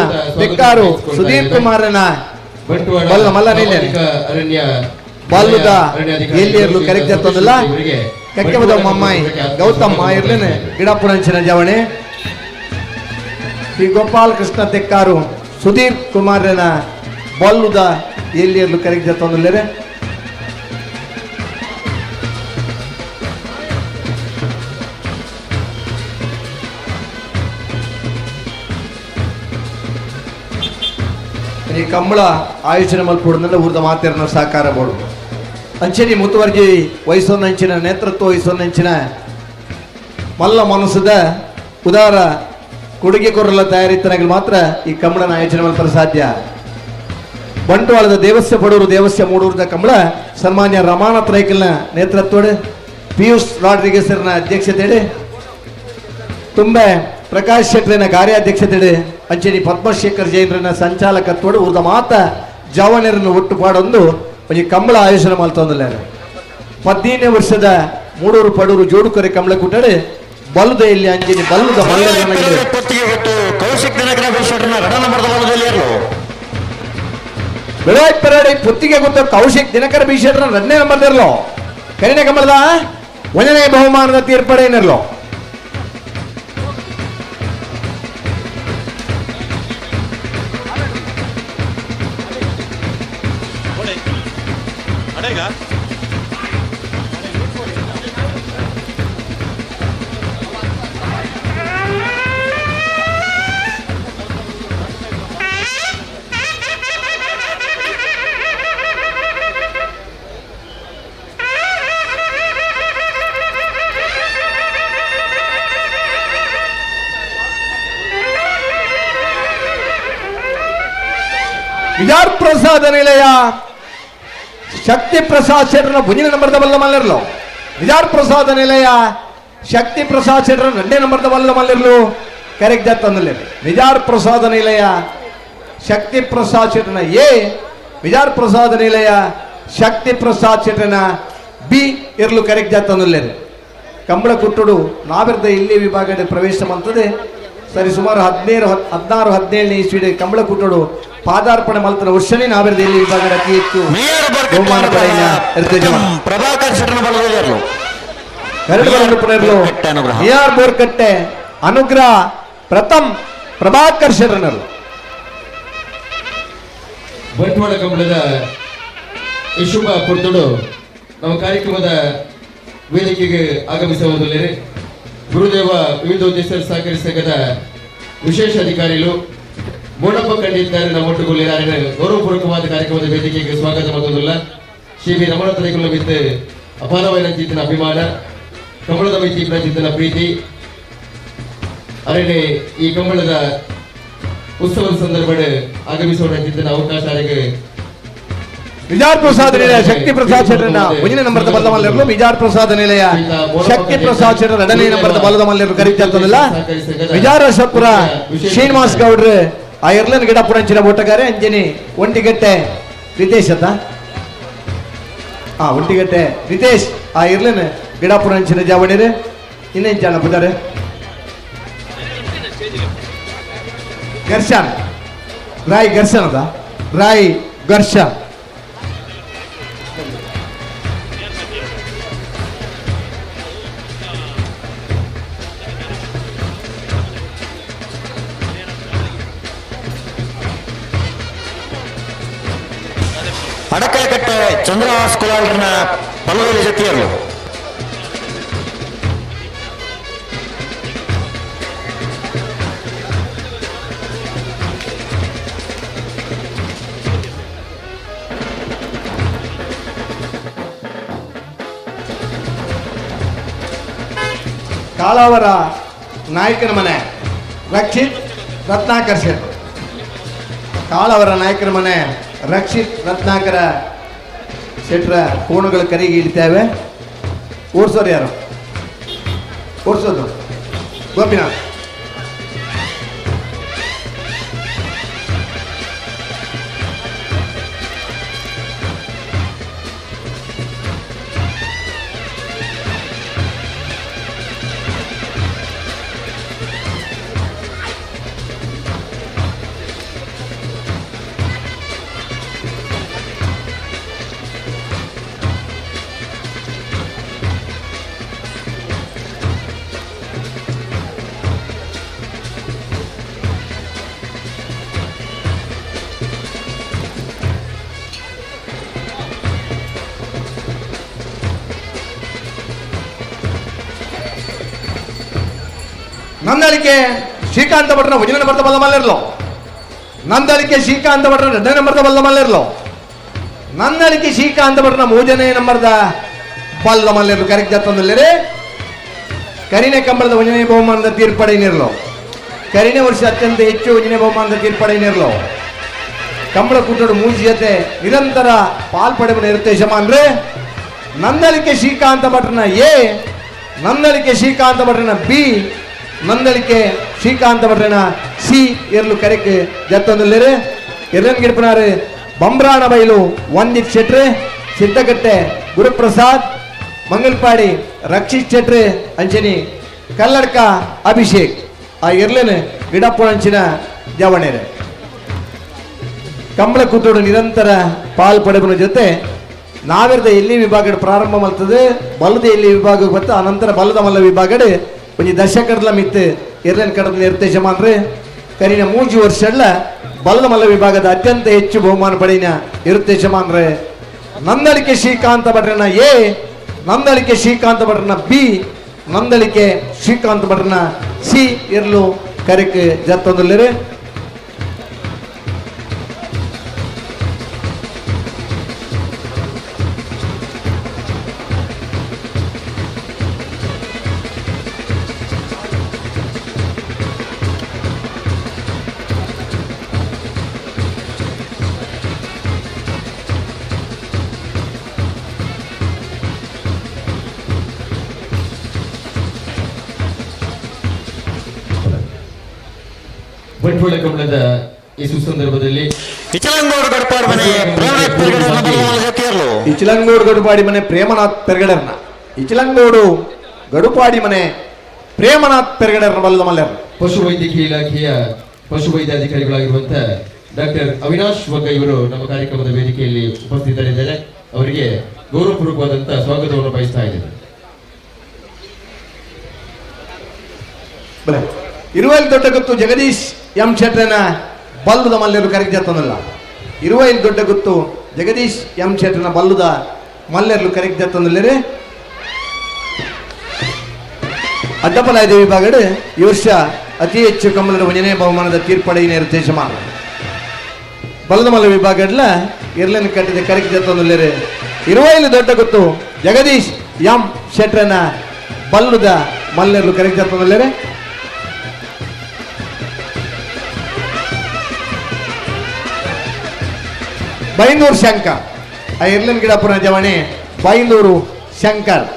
ತೆಕ್ಕಾರು ಸುಧೀರ್ ಕುಮಾರನ ಬಂಟ್ವಾಳ ಅರಣ್ಯ ಬಲ್ಲುದ ಎಲ್ಲಿಯರ್ಲು ಕರೆಕ್ಟ್ ಇರ್ತದಲ್ಲ ಕಕ್ಕೆಬದ ಮಮ್ಮಾಯಿ ಗೌತಮ್ಮ ಇರ್ಲೇನೆ ಗಿಡಪುರಂಚಿನ ಜವಣೆ ಶ್ರೀ ಗೋಪಾಲ್ ಕೃಷ್ಣ ತೆಕ್ಕಾರು ಸುಧೀರ್ ಕುಮಾರನ ಬಲ್ಲುದ ಎಲ್ಲಿಯರ್ಲು ಕರೆಕ್ಟ್ ಇರ್ತದಲ್ಲೇ. ಈ ಕಂಬಳ ಆಯೋಜನೆ ಮಲ್ಪುಡ್ನಲ್ಲ ಊರ್ದ ಮಾತೆರನ ಸಹಕಾರ ಬೋಡು ಅಂಚೆನಿ ಮುತುವರ್ಜಿ ವಹಿಸೋನಂಚಿನ ನೇತೃತ್ವ ವಹಿಸೋನಂಚಿನ ಮಲ್ಲ ಮನಸ್ಸದ ಉದಾರ ಕೊಡುಗೆ ಕೊರಲ ತಯಾರಿತನಾಗಲಿ ಮಾತ್ರ ಈ ಕಂಬಳನ ಆಯೋಜನೆ ಮಲ್ಪರ ಸಾಧ್ಯ. ಬಂಟ್ವಾಳದ ದೇವಸ್ಯ ಬಡವರು ದೇವಸ್ಯ ಮೂಡೂರದ ಕಂಬಳ ಸನ್ಮಾನ್ಯ ರಮಾನಾಥ್ ರೈಕಲ್ನ ನೇತೃತ್ವದ ಪಿಯೂಷ್ ರಾಡ್ರಿಗೇಸರ್ನ ಅಧ್ಯಕ್ಷತೆಯಡಿ ತುಂಬೆ ಪ್ರಕಾಶ್ ಶೆಟ್ಟರಿನ ಕಾರ್ಯಾಧ್ಯಕ್ಷತೆ ಅಂಚೆನಿ ಪದ್ಮಶೇಖರ್ ಜೈನರನ್ನ ಸಂಚಾಲಕತ್ವಡು ಉರ್ದ ಮಾತ ಜವನರನ್ನು ಒಟ್ಟು ಪಾಡೊಂದು ಒಂಜಿ ಕಂಬಳ ಆಯೋಜನೆ ಮಲ್ತೊಂದುಲ್ಲೆರ್. 15 ವರ್ಷದ ಮೂಡೂರು ಪಡೂರು ಜೋಡುಕೊರೆ ಕಂಬಳ ಕೂಟಡು ಬಲ್ಲುದ ಇಲ್ಲಿ ಅಂಚೆನಿ ಬಲ್ಲುದ ಮಲ್ಲ ಕೌಶಿಕ್ ದಿನಕರ ಶೆಟ್ಟರ್ನ ರಡ ನಂಬರ್ದ ಬಲದಲ್ಲಿ ಇರಲು. ಬೆಳಾಯ್ ಪರಾಡಿ ಪುತ್ತಿಗೆ ಗೊತ್ತ ಕೌಶಿಕ್ ದಿನಕರ ಬಿ ಶೆಟ್ಟರ್ನ 2ನೇ ನಂಬರ್ದಿರಲು. ಕರಿನೆ ಕಂಬಳದ 1ನೇ ಬಹುಮಾನದ ತೀರ್ಪಡೇನಿರಲು. ವಿಜಾರ್ ಪ್ರಸಾದ ನಿಲಯ ಶಕ್ತಿ ಪ್ರಸಾದ್ ಶೆಟ್ಟರ್ನ ಮುಂದಿನ ನಂಬರ್ದ ಬಲ್ಲ ಮಲ್ಲಿರಲು. ವಿಜಾರ್ ಪ್ರಸಾದ ನಿಲಯ ಶಕ್ತಿ ಪ್ರಸಾದ್ ಶೆಟ್ಟರ್ನ 2ನೇ ನಂಬರ್ದ ಬಲ್ಲ ಮಲ್ಲಿರಲು ಕರೆಕ್ಟ್ ಜಾತಂದಲ್ಲಿ. ವಿಜಾರ್ ಪ್ರಸಾದ ನಿಲಯ ಶಕ್ತಿ ಪ್ರಸಾದ್ ಶೆಟ್ಟರ್ನ ಎ, ವಿಜಾರ್ ಪ್ರಸಾದ ನಿಲಯ ಶಕ್ತಿ ಪ್ರಸಾದ್ ಶೆಟ್ಟರ್ನ ಬಿ ಇರಲು ಕರೆಕ್ಟ್ ಜಾತಂದಲ್ಲಿ. ಕಂಬಳ ಕುಟ್ಟುಡು ನಾವಿರ್ದ ಇಲ್ಲಿ ವಿಭಾಗದ ಪ್ರವೇಶ ಮಂತದೆ. ಸರಿ ಸುಮಾರು 17, 16, 17ನೇ ಇಸ್ವಿಡ್ ಕಂಬಳ ಕುಟ್ಟುಡು ಪಾದಾರ್ಪಣೆ ಮಲ್ತನ ವರ್ಷನೇ ನಾವಿರ್ದ ಇಲ್ಲಿ ವಿಭಾಗದ ಅತಿ ಹೆಚ್ಚು ಬಹುಮಾನ ಪಡೆಯಿನ ಪ್ರಭಾಕರ್ ಶೆಟ್ಟರ್ನ ಬಲದಲ್ಲಿ ಇರಲು. ಕರಡು ಬಲದಲ್ಲಿ ಎ ಆರ್ ಬೋರ್ಕಟ್ಟೆ ಅನುಗ್ರಹ ಪ್ರಥಮ್ ಪ್ರಭಾಕರ್ ಶೆಟ್ಟರ್ನರು. ಬಂಟ್ವಾಳ ಕಂಬಳದ ಈ ಶುಭ ಪುರ್ತುಡು ನಮ್ಮ ಕಾರ್ಯಕ್ರಮದ ವೇದಿಕೆಗೆ ಆಗಮಿಸುವುದಿಲ್ಲ ಗುರುದೇವ ವಿವಿಧ ಉದ್ದೇಶ ಸಹಕಾರಿ ಸಂಘದ ವಿಶೇಷ ಅಧಿಕಾರಿಗಳು ಮೋಡಪ್ಪ ಕಂಡಿದ್ದಾರೆ. ನಮ್ಮ ಒಟ್ಟುಗೊಳ್ಳಿದ್ದಾರೆ ಗೌರವಪೂರ್ವಕವಾದ ಕಾರ್ಯಕ್ರಮದ ವೇದಿಕೆಗೆ ಸ್ವಾಗತ ಮಾಡುವುದಿಲ್ಲ. ಶ್ರೀ ವಿ ರಮಣ ತರೆಗಳು ವಿತ್ ಅಪಾರವಾದ ಚಿತ್ತನ ಅಭಿಮಾನ, ಕಂಬಳದ ಮಿತಿ ಚಿತ್ತನ ಪ್ರೀತಿ ಅರಣ್ಯ ಈ ಕಂಬಳದ ಉತ್ಸವದ ಸಂದರ್ಭ ಆಗಮಿಸುವ ಚಿತ್ತನ ಅವಕಾಶ ಅರೆಗೆ ವಿಜಾರ್ ಪ್ರಸಾದ್ ನಿಲಯ ಶಕ್ತಿ ಪ್ರಸಾದ್ ಶೆಟ್ಟರ್ನ ಮುಂದಿನ ನಂಬರ್ದ ಬಲದ ಮಲ್ಲರು. ವಿಜಾರ್ ಪ್ರಸಾದ್ ನಿಲಯ ಶಕ್ತಿ ಪ್ರಸಾದ್ ಶೆಟ್ಟರ್ 2ನೇ ನಂಬರ್ದ ಬಲದ ಮಲ್ಲರು ಕರೀತಲ್ಲ. ವಿಜಾರಸಪುರ ಶ್ರೀನಿವಾಸ್ ಗೌಡ್ರು ಆ ಎರ್ಲನ್ ಗಿಡ ಪುರಂಚಿನ ಓಟಗಾರೆ ಅಂಜನಿ ಒಂಟಿಗಟ್ಟೆ ರಿತೇಶ್ ಅತ್ತ ಆ ಒಂಟಿಗಟ್ಟೆ ರಿತೇಶ್ ಆ ಇರ್ಲನ್ ಗಿಡ ಪುರಂಚಿನ ಜಾವಣಿರು ಇನ್ನೇನು ಜನ ಬುದಾರೆ ಘರ್ಷನ್ ರಾಯ್ ಘರ್ಷನ್ ಅದ ರಾಯ್ ಘರ್ಷನ್. ಅಡಕಲಕಟ್ಟೆ ಚಂದ್ರಹಾಸ್ ಕುಲಾಲ್ರನ್ನ ಬಲದಲ್ಲಿ ಜೊತೆಯಲ್ಲೂ ಕಾಳಾವರ ನಾಯಕನ ಮನೆ ರಕ್ಷಿತ್ ರತ್ನಾಕರ್ ಶೆಟ್. ಕಾಳವರ ನಾಯಕನ ಮನೆ ರಕ್ಷಿತ್ ರತ್ನಾಕರ ಶೆಟ್ರ ಕೋಣುಗಳ ಕರೆಗೆ ಇಳಿತೇವೆ. ಓಡಿಸೋರು ಯಾರು? ಓಡಿಸೋದು ಗೋಪಿನಾಥ್. ನಂದಳಿಕೆ ಶ್ರೀಕಾಂತ ಭಟ್ರನ ಒಂದನೇ ನಂಬರ್ದ ಬಲ್ಲ ಮಲ್ಲಿರ್ಲು. ನಂದಳಿಕೆ ಶ್ರೀಕಾಂತ ಭಟ್ರನ ಎರಡನೇ ನಂಬರ್ದ ಬಲ್ಲ ಮಲ್ಲಿರ್ಲು. ನಂದಳಿಕೆ ಶ್ರೀಕಾಂತ ಭಟ್ರನ ಮೂರನೇ ನಂಬರ್ದ ಬಲ್ಲ ಮಲ್ಲಿರ್ಲು. ಕರೆಕ್ಟ್ ಜಾತಂದುಲ್ಲೇರಿ. ಕರಿನೆ ಕಂಬಳದ ಒಂದನೇ ಬಹುಮಾನದ ತೀರ್ಪಡೆಯನಿರಲು. ಕರಿನೆ ವರ್ಷ ಅತ್ಯಂತ ಹೆಚ್ಚು ಒಂದನೇ ಬಹುಮಾನದ ತೀರ್ಪಡೆಯನಿರಲು. ಕಂಬಳ ಕೂಟಡು ಮೂಜಿ ಜೊತೆ ನಿರಂತರ ಪಾಲ್ಪಡೆವನ ಇರುತ್ತೆ ಯಜಮಾನ್ರೆ. ನಂದಳಿಕೆ ಶ್ರೀಕಾಂತ ಭಟ್ರನ ಎ, ನಂದಳಿಕೆ ಶ್ರೀಕಾಂತ ಭಟ್ರನ ಬಿ, ನಂದಳಿಕೆ ಶ್ರೀಕಾಂತ ಭಟ್ರನ ಸಿ ಎರ್ಲು ಕರೆಕ್ ಜತ್ತೊಂದುಲ್ಲೇರು. ಎರ್ಲನ್ ಗಿಡಪನಾರು ಬಂಬ್ರಾಣ ಬೈಲು ವಂದಿತ್ ಶೆಟ್ರು, ಸಿದ್ದಕಟ್ಟೆ ಗುರುಪ್ರಸಾದ್, ಮಂಗಲ್ಪಾಡಿ ರಕ್ಷಿತ್ ಶೆಟ್ರು, ಅಂಚನಿ ಕಲ್ಲಡ್ಕ ಅಭಿಷೇಕ್. ಆ ಎರ್ಲನ್ ಗಿಡಪ್ಪನಂಚಿನ ಜವಣೇರು. ಕಂಬಳ ಕೂತೋಡು ನಿರಂತರ ಪಾಲ್ ಪಡೆಬನ ಜೊತೆ ನಾವೆರ್ದ ಎಲ್ಲಿ ವಿಭಾಗ ಪ್ರಾರಂಭ ಮಾಡ್ತದೆ, ಬಲದ ಎಲ್ಲಿ ವಿಭಾಗ ಬತ್ತು, ಅನಂತರ ಬಲದ ಮಲ್ಲ ವಿಭಾಗಡು ಒಂಜಿ ದಶಕಡ್ಲ ಮಿತ್ತು ಎರ್ಲನ್ ಕಡದ ನಿರ್ದೇಶಮಾನ್ರಿ. ಕರಿನ 3 ವರ್ಷಡ್ಲ ಬಲದ ಮಲ್ಲ ವಿಭಾಗದ ಅತ್ಯಂತ ಹೆಚ್ಚು ಬಹುಮಾನ ಪಡೆಯಿನ ಇರುತ್ತೇಶಮಾನ್ರೆ. ನಂದಳಿಕೆ ಶ್ರೀಕಾಂತ ಭಟ್ರನ ಎ, ನಂದಳಿಕೆ ಶ್ರೀಕಾಂತ ಭಟ್ರನ ಬಿ, ನಂದಳಿಕೆ ಶ್ರೀಕಾಂತ ಭಟ್ರನ ಸಿ ಇರ್ಲು ಕರೆಕ್ ಜತ್ತೊಂದುಲ್ಲೇರು. ಬಂಟ್ವಾಳ ಕಂಬಳದ ಈ ಸುಸಂದರ್ಭದಲ್ಲಿ ಇಚಲಂಗೋಡು ಗಡಪಾಡಿ ಮನೆ ಪ್ರೇಮನಾಥ್ ಪೆರ್ಗಡರ್ನ ಬಲದ ಜೊತೆಯಲ್ಲೂ ಇಚಲಂಗೋಡು ಗಡುಪಾಡಿ ಮನೆ ಪ್ರೇಮನಾಥ್ ಪೆರ್ಗಡರ್ನ, ಇಚಲಂಗೋಡು ಗಡುಪಾಡಿ ಮನೆ ಪ್ರೇಮನಾಥ್ ಪೆರ್ಗಡರ್ನ ಬಲದ ಮಲ್ಯರ್ನ. ಪಶುವೈದ್ಯಕೀಯ ಇಲಾಖೆಯ ಪಶುವೈದ್ಯಾಧಿಕಾರಿಗಳಾಗಿರುವಂತಹ ಡಾಕ್ಟರ್ ಅವಿನಾಶ್ ವಗ್ಗ ಇವರು ನಮ್ಮ ಕಾರ್ಯಕ್ರಮದ ವೇದಿಕೆಯಲ್ಲಿ ಉಪಸ್ಥಿತರಿದ್ದಾರೆ. ಅವರಿಗೆ ಗೌರವಪೂರ್ವಕವಾದಂತಹ ಸ್ವಾಗತವನ್ನು ಬಯಸ್ತಾ ಇದ್ದೇನೆ. ಬಲೆ ಇರುವೈಲ್ ದೊಡ್ಡ ಗುತ್ತು ಜಗದೀಶ್ ಎಂ ಶೆಟ್ರನ ಬಲ್ಲುದ ಮಲ್ಯರು ಕರೆಕ್ ಜತ್ತೊಂದಲ್ಲ. ಇರುವೈಲ್ ದೊಡ್ಡ ಗುತ್ತು ಜಗದೀಶ್ ಎಂ ಶೆಟ್ರನ ಬಲ್ಲುದ ಮಲ್ಯರ್ಲು ಕರೆಕ್ ಜತ್ತೊಂದುಲ್ಲೇರು. ಅಡ್ಡಪಲಾಯ ವಿಭಾಗಡು ಈ ವರ್ಷ ಅತಿ ಹೆಚ್ಚು ಕಮ್ಮಲದ ಒಂಜನೇ ಬಹುಮಾನದ ತೀರ್ಪಡೆಯಿನ ನಿರ್ದೇಶಮಾನ. ಬಲ್ಲದ ಮಲ್ಲ ವಿಭಾಗಡ್ಲ ಇರ್ಲನ್ ಕಟ್ಟಿದ ಕರೆಕ್ ಜತ್ತೊಂದುಲ್ಲೇರು. ಇರುವೈಲ್ ದೊಡ್ಡ ಗುತ್ತು ಜಗದೀಶ್ ಎಂ ಶೆಟ್ರನ ಬಲ್ಲುದ ಮಲ್ಯರ್ಲು ಕರೆಕ್ ಜತ್ತೊಂದುಲ್ಲೇರು. ಬೈಂದೂರು ಶಂಕರ್, ಆ ಎರ್ಲನ್ ಗಿಡಪುರ ಜವಣೆ ಬೈಂದೂರು ಶಂಕರ್.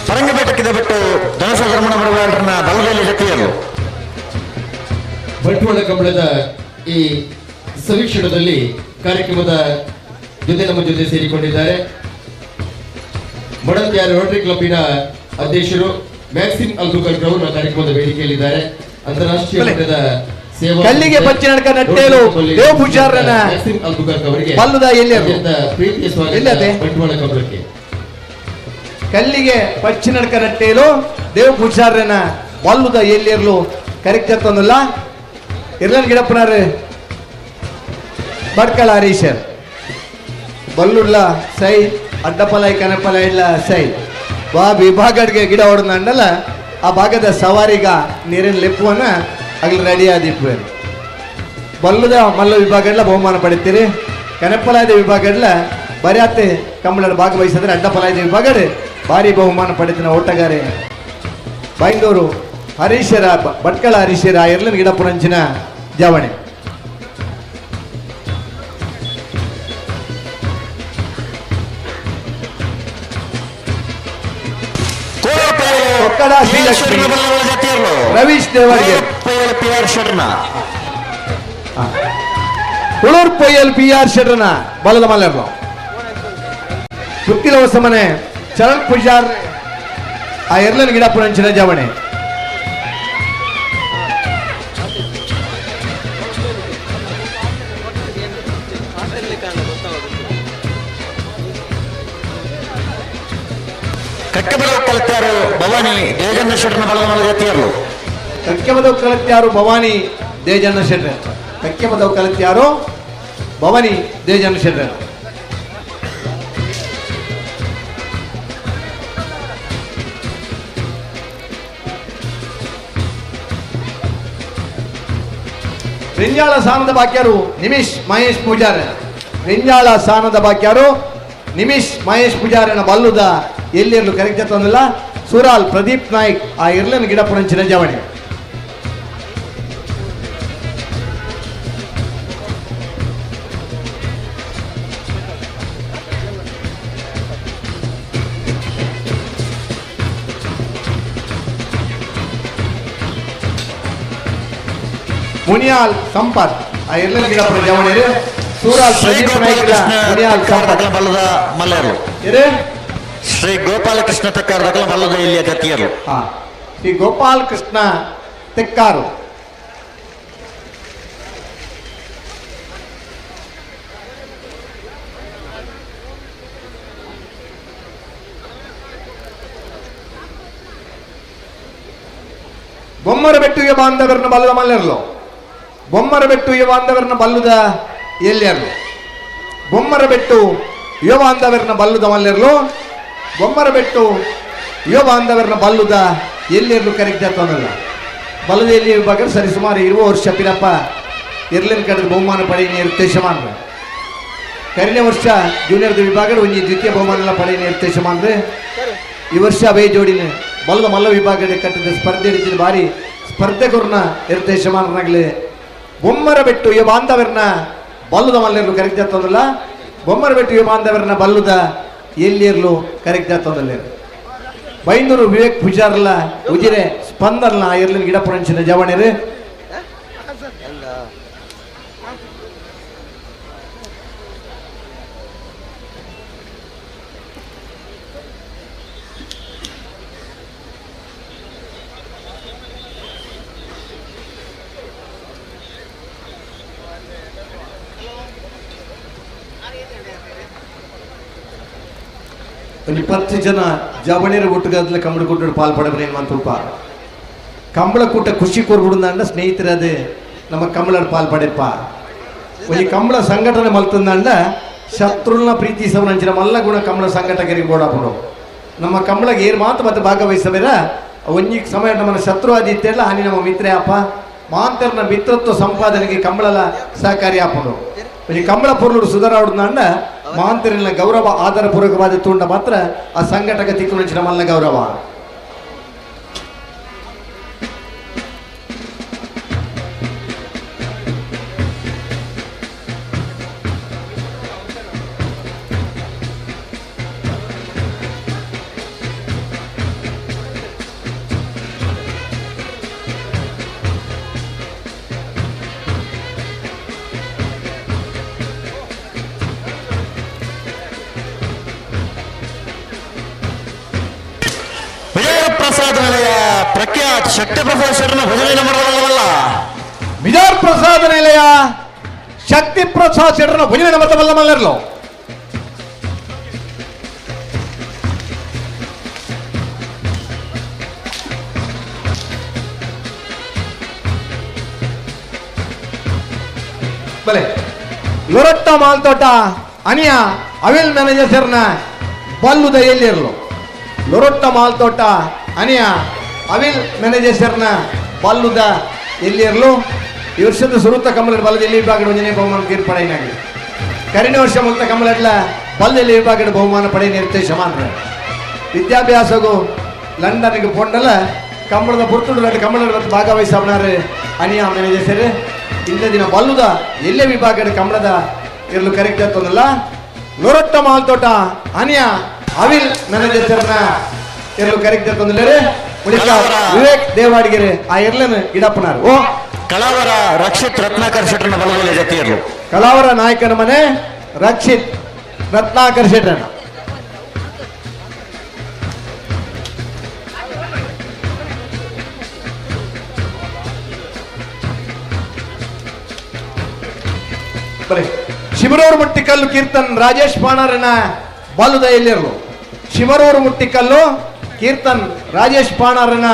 ಪರಂಗಪೇಟಕ್ಕಿದ ಬಿಟ್ಟು ಧನುಷ ಧರ್ಮಣ ಬಡವಾಳರನ್ನ ಬಲದಲ್ಲಿ ಜೊತೆಯಲ್ಲೂ ಬಂಟ್ವಾಳ ಕಂಬಳದ ಈ ಸಮೀಕ್ಷಣದಲ್ಲಿ ಕಾರ್ಯಕ್ರಮದ ಜೊತೆ ನಮ್ಮ ಜೊತೆ ಸೇರಿಕೊಂಡಿದ್ದಾರೆ ಮಡಂತ್ಯಾರ ರೋಟರಿ ಕ್ಲಬ್ಬಿನ ಅಧ್ಯಕ್ಷರು ಮ್ಯಾಕ್ಸಿಮ್ ಅಲ್ಬುಕರ್ಕ್ ಅವರು ಕಾರ್ಯಕ್ರಮದ ವೇದಿಕೆಯಲ್ಲಿದ್ದಾರೆ. ಅಂತಾರಾಷ್ಟ್ರೀಯ ಮಟ್ಟದ ಸೇವಾ ಕಲ್ಲಿಗೆ ಪಚ್ಚಿನಡ್ಕ ನಟ್ಟೇಲು ದೇವ್ ಪೂಜಾರನ ಮ್ಯಾಕ್ಸಿಮ್ ಅಲ್ಬುಕರ್ಕ್ ಅವರಿಗೆ ಬಲ್ಲದ ಎಲ್ಲಿ ಅತ್ಯಂತ ಪ್ರೀತಿಯ ಸ್ವಾಗತ ಬಂಟ್ವಾಳ ಕಂಬಳಕ್ಕೆ. ಕಲ್ಲಿಗೆ ಪಚ್ಚಿನಡ್ಕ ನಟ್ಟೇಲು ದೇವ್ ಪೂಜಾರನ ಬಲ್ಲುದ ಎಲ್ಲಿರ್ಲು ಕರೆಕ್ಟ್ ತಂದಲ್ಲ. ಇರ್ಲನ್ ಗಿಡಪ್ಪನಾರು ಬಡ್ಕಳ ಹರೀಶರ್ ಬಲ್ಲುಡ್ಲ ಸೈ ಅಡ್ಡಪಲಾಯ್ ಕನಪಲ ಇಲ್ಲ ಸೈ ವಾ ವಿಭಾಗಡ್ಗೆ ಗಿಡ ಹೊಡೆದ ಅಂಡಲ್ಲ ಆ ಭಾಗದ ಸವಾರಿಗ ನೀರಿನ ಲೆಪ್ಪುವನ್ನ ಅಗಲು ರೆಡಿ ಆದಿಪ್ಪು. ಬಲ್ಲುದ ಮಲ್ಲ ವಿಭಾಗಡ್ಲ ಬಹುಮಾನ ಪಡಿತೀರಿ. ಕನಪಲಾಯದ ವಿಭಾಗಡ್ಲ ಬರ್ಯಾತೆ ಕಂಬಳ ಭಾಗವಹಿಸಿದ್ರೆ ಅಡ್ಡಪಲಾಯದ ವಿಭಾಗಡ್ ಭಾರಿ ಬಹುಮಾನ ಪಡೆದಿನ ಓಟಗಾರೆ ಬೈಂದೂರು ಹರೀಶರ ಭಟ್ಕಳ ಹರೀಶರ ಎರ್ಲನ್ ಗಿಡಪುರಂಚಿನ ಜಾವಣೆ. ಕೊಕ್ಕಡ ಶ್ರೀಲಕ್ಷ್ಮಿ ರವೀಶ್ ದೇವರಿಗೆ ಉಳೂರ್ ಪೊಯ್ಯಲ್ ಪಿ ಆರ್ ಶೆಟ್ರನ ಬಲದ ಮಲ್ಲರ್ಲು. ಸುತ್ತಿಲ ಹೊಸಮನೆ ಚರಣ್ ಪೂಜಾರ್ ಆ ಎರ್ಲನ್ ಗಿಡಪುರಂಚಿನ ಜಾವಣೆ. ಕಕ್ಕಬದವು ಕಲತ್ಯಾರು ಭವಾನಿ ದೇಜಣ್ಣ ಶೆಟ್ಟರ್ನ ಬಲದ ಮಲ್ಲ ಜೊತೆಯಲ್ಲೂ ಕಕ್ಕೆಬದವು ಕಲತ್ಯಾರು ಭವಾನಿ ದೇಜಣ್ಣ ಶೆಟ್ರ. ಕಕ್ಕೆಬದವು ಕಲತ್ಯಾರು ಭವಾನಿ ದೇಜಣ್ಣ ಶೆಟ್ರ. ರೆಂಜಾಳ ಸಾನದ ಬಾಕ್ಯಾರು ನಿಮಿಷ್ ಮಹೇಶ್ ಪೂಜಾರಿ. ರೆಂಜಾಳ ಸಾನದ ಬಾಕ್ಯಾರು ನಿಮಿಷ್ ಮಹೇಶ್ ಪೂಜಾರಿನ ಬಲ್ಲುದ ಎಲ್ಲಿರಲು ಕರೆಕ್ಟ್ ತಂದಿಲ್ಲ. ಸೂರಾಲ್ ಪ್ರದೀಪ್ ನಾಯ್ಕ್ ಆ ಇರ್ಲನ್ ಗಿಡಪುರಂಚಿನ ಜವಣಿ. ಮುನಿಯಾಲ್ ಸಂಪತ್ ಆ ಇರ್ಲನ್ ಗಿಡಪುರ ಜವಣಿ. ಸೂರಾಲ್ ಪ್ರದೀಪ್ ನಾಯ್ಕ್ ಮುನಿಯಾಲ್ ಸಂಪತ್ ಬಲ್ಲದ ಮಲ್ಲರು. ಶ್ರೀ ಗೋಪಾಲಕೃಷ್ಣ ತೆಕ್ಕಾರು ದಕಲ ಬಲ್ಲದ ಇಲ್ಲಿಯ ಗತಿಯರು. ಶ್ರೀ ಗೋಪಾಲಕೃಷ್ಣ ತೆಕ್ಕಾರು. ಬೊಮ್ಮರಬೆಟ್ಟುಗೆ ಬಾಂಧವರನ್ನ ಬಲ್ಲದ ಮಲ್ಲರ್ಲು. ಬೊಮ್ಮರಬೆಟ್ಟು ಯುವ ಬಾಂಧವರನ್ನ ಬಲ್ಲದ ಎಲ್ಲಿಯರ್ಲು. ಬೊಮ್ಮರಬೆಟ್ಟು ಯುವ ಬಾಂಧವರನ್ನ ಬಲ್ಲದ ಮಲ್ಲಿರ್ಲು. ಬೊಮ್ಮರಬೆಟ್ಟು ಯುವ ಬಾಂಧವರನ್ನ ಬಲ್ಲುದ ಎಲ್ಲಿರ್ಲು ಕರೆಕ್ಟ್ ಆಗ್ತದಲ್ಲ. ಬಲ್ಲದ ಎಲ್ಲಿ ವಿಭಾಗ ಸರಿಸುಮಾರು 20 ವರ್ಷ ಪಿರಪ್ಪ ಇರ್ಲಿನ ಕಡೆದ ಬಹುಮಾನ ಪಡೆಯ ನಿರ್ದೇಶ ಮಾಡ್ರೆ. ಕರಿನೇ ವರ್ಷ ಜೂನಿಯರ್ ವಿಭಾಗ ಒಂಜಿ ದ್ವಿತೀಯ ಬಹುಮಾನ ಎಲ್ಲ ಪಡೆಯ ನಿರ್ದೇಶ ಮಾಡ್ರೆ. ಈ ವರ್ಷ ಅವೇ ಜೋಡಿನ ಬಲ್ಲದ ಮಲ್ಲ ವಿಭಾಗದ ಕಟ್ಟಿದ ಸ್ಪರ್ಧೆ ಹಿಡಿದ ಬಾರಿ ಸ್ಪರ್ಧೆಗರ್ನ ನಿರ್ದೇಶ ಮಾಡ್ರಾಗಲಿ. ಬೊಮ್ಮರಬೆಟ್ಟು ಯುವ ಬಾಂಧವರನ್ನ ಬಲ್ಲದ ಮಲ್ಲಿರ್ಲು ಕರೆಕ್ಟ್ ಆಗ್ತದಲ್ಲ. ಬೊಮ್ಮರಬೆಟ್ಟು ಯುವ ಬಾಂಧವರನ್ನ ಬಲ್ಲದ ಎಲ್ಲಿರ್ಲು ಕರೆಕ್ಟ್ ಆಗ್ತದಲ್ಲ. ಬೈಂದೂರು ವಿವೇಕ್ ಪೂಜಾರ್ಲ ಉಜಿರೆ ಸ್ಪಂದರ್ಲ ಇರ್ಲಿನ ಗಿಡಪುರಂಚಿನ ಜವಣಿರು. ಒಂದು 10 ಜನ ಜವಣಿಯರ ಒಟ್ಟುಗಾದಲೆ ಕಂಬಳ ಕೂಟ ಪಾಲ್ ಪಡಬರೇನು ಮಂತುಲ್ಪ. ಕಂಬಳ ಕೂಟ ಖುಷಿ ಕೊರ್ಬಿಡುಂದ ಸ್ನೇಹಿತರದು ನಮ್ಮ ಕಂಬಳರ ಪಾಲ್ ಪಡೆಪ್ಪ. ಒಂದು ಕಂಬಳ ಸಂಘಟನೆ ಮಲ್ತಂದ ಶತ್ರುಲ್ನ ಪ್ರೀತಿಸವನಂಚಿನ ಮಲ್ಲ ಗುಣ ಕಂಬಳ ಸಂಘಟಕರಿಗೆ ಬೋಡಾಪುಡು. ನಮ್ಮ ಕಂಬಳಗೆ ಏರು ಮಾತು ಮತ್ತೆ ಭಾಗವಹಿಸಬೇರ ಒಂಜಿ ಸಮಯ ನಮ್ಮನ್ನ ಶತ್ರು ಆದಿತ್ಯಲ್ಲ ಹಾನಿ ನಮ್ಮ ಮಿತ್ರೇ ಅಪ್ಪ ಮಾಂತರ್ನ ಮಿತ್ರತ್ವ ಸಂಪಾದನೆಗೆ ಕಂಬಳಲ ಸಹಕಾರಿ ಆಪುಡು. ಒಂಜಿ ಕಂಬಳ ಪೊರ್ಲುಡು ಸುಧಾರ ಮಾಂತರಿನ ಗೌರವ ಆಧಾರಪೂರ್ವಕವಾದ ತೂಂಡ ಮಾತ್ರ ಆ ಸಂಘಟಕ ತಿಕ್ಕುನಂಚಿನ ಮಲ್ಲ ಗೌರವ. ಪ್ರಖ್ಯಾತ್ ಶಕ್ತಿ ಪ್ರಸಾದ್ ಶೆಟ್ಟರ್ನ ಭಜನೆ ಮಾಡಬಲ್ಲವಲ್ಲ. ಬಿಜಾರ್ ಪ್ರಸಾದ್ ನಿಲಯ ಶಕ್ತಿ ಪ್ರಸಾದ್ ಶೆಟ್ಟರ್ನ ಭಜನೆ ಮಾಡಬಲ್ಲ ಮಲ್ಲರ್ಲು. ಬಲೆ ಲೊರಟ್ಟ ಮಾಲ್ತೋಟ ಅನಿಯ ಅವಿಲ್ ಮ್ಯಾನೇಜರ್ ಸರ್ನ ಬಲ್ಲುದ ಎಲ್ಲಿರಲು. ಲೊರೊಟ್ಟ ಮಾಲ್ತೋಟ ಅನಿಯ ಅವಿಲ್ ಮ್ಯಾನೇಜರ್ ಸರ್ನ ಬಲ್ಲುದ ಎಲ್ಲಿರಲು. ಈ ವರ್ಷದ ಸುರುತ್ತ ಕಮಲ ಬಲ್ಲದ ಎಲ್ಲಿ ವಿಭಾಗದ ಒಂದನೇ ಬಹುಮಾನ ತೀರ್ಪಡೆಯನಾಗಿ. ಕರಿನ ವರ್ಷ ಮುಕ್ತ ಕಮಲಡ್ಲ ಬಲ್ಲೆಲ್ಲಿ ವಿಭಾಗದ ಬಹುಮಾನ ಪಡೆಯ ನಿರ್ದೇಶ ಮಾಡ್ರೆ. ವಿದ್ಯಾಭ್ಯಾಸಗೂ ಲಂಡನ್ಗೆ ಪೊಂಡಲ ಕಂಬಳದ ಪುರ್ತುಡು ಕಮಲದ ಭಾಗವಹಿಸವನಾರು ಅನಿಯ ಮ್ಯಾನೇಜರ್ ಸರ್. ಇಂದ ದಿನ ಬಲ್ಲುದ ಎಲ್ಲೇ ವಿಭಾಗದ ಕಮಲದ ಇರಲು ಕರೆಕ್ಟ್ ಆಗ್ತದಲ್ಲ. ಲೊರೊಟ್ಟ ಮಾಲ್ತೋಟ ಅನಿಯ ಅವಿಲ್ ಮ್ಯಾನೇಜರ್ ಸರ್ನ ಇರಲು ಕರೆಕ್ಟ್ ಆಗ್ತದಲ್ಲ. ವಿವೇಕ್ ದೇವಾಡಿಗೆರೆ ಆ ಇರ್ಲನ್ ಗಿಡಪ್ಪನಾರು. ಓ ಕಲಾವರ ರಕ್ಷಿತ್ ರತ್ನಾಕರ್ ಶೆಟ್ಟರ್ನ ಬಲದಲ್ಲಿ ಜೊತೆಯರ್ಲು. ಕಲಾವರ ನಾಯಕನ ಮನೆ ರಕ್ಷಿತ್ ರತ್ನಾಕರ್ ಶೆಟ್ಟರ್ನ. ಶಿವರೂರು ಮುಟ್ಟಿಕಲ್ಲು ಕೀರ್ತನ್ ರಾಜೇಶ್ ಪಾಣರನ ಬಲ್ಲುದ ಎಲ್ಲಿರಲು. ಶಿವರೂರು ಮುಟ್ಟಿಕಲ್ಲು ಕೀರ್ತನ್ ರಾಜೇಶ್ ಪಾಣರನ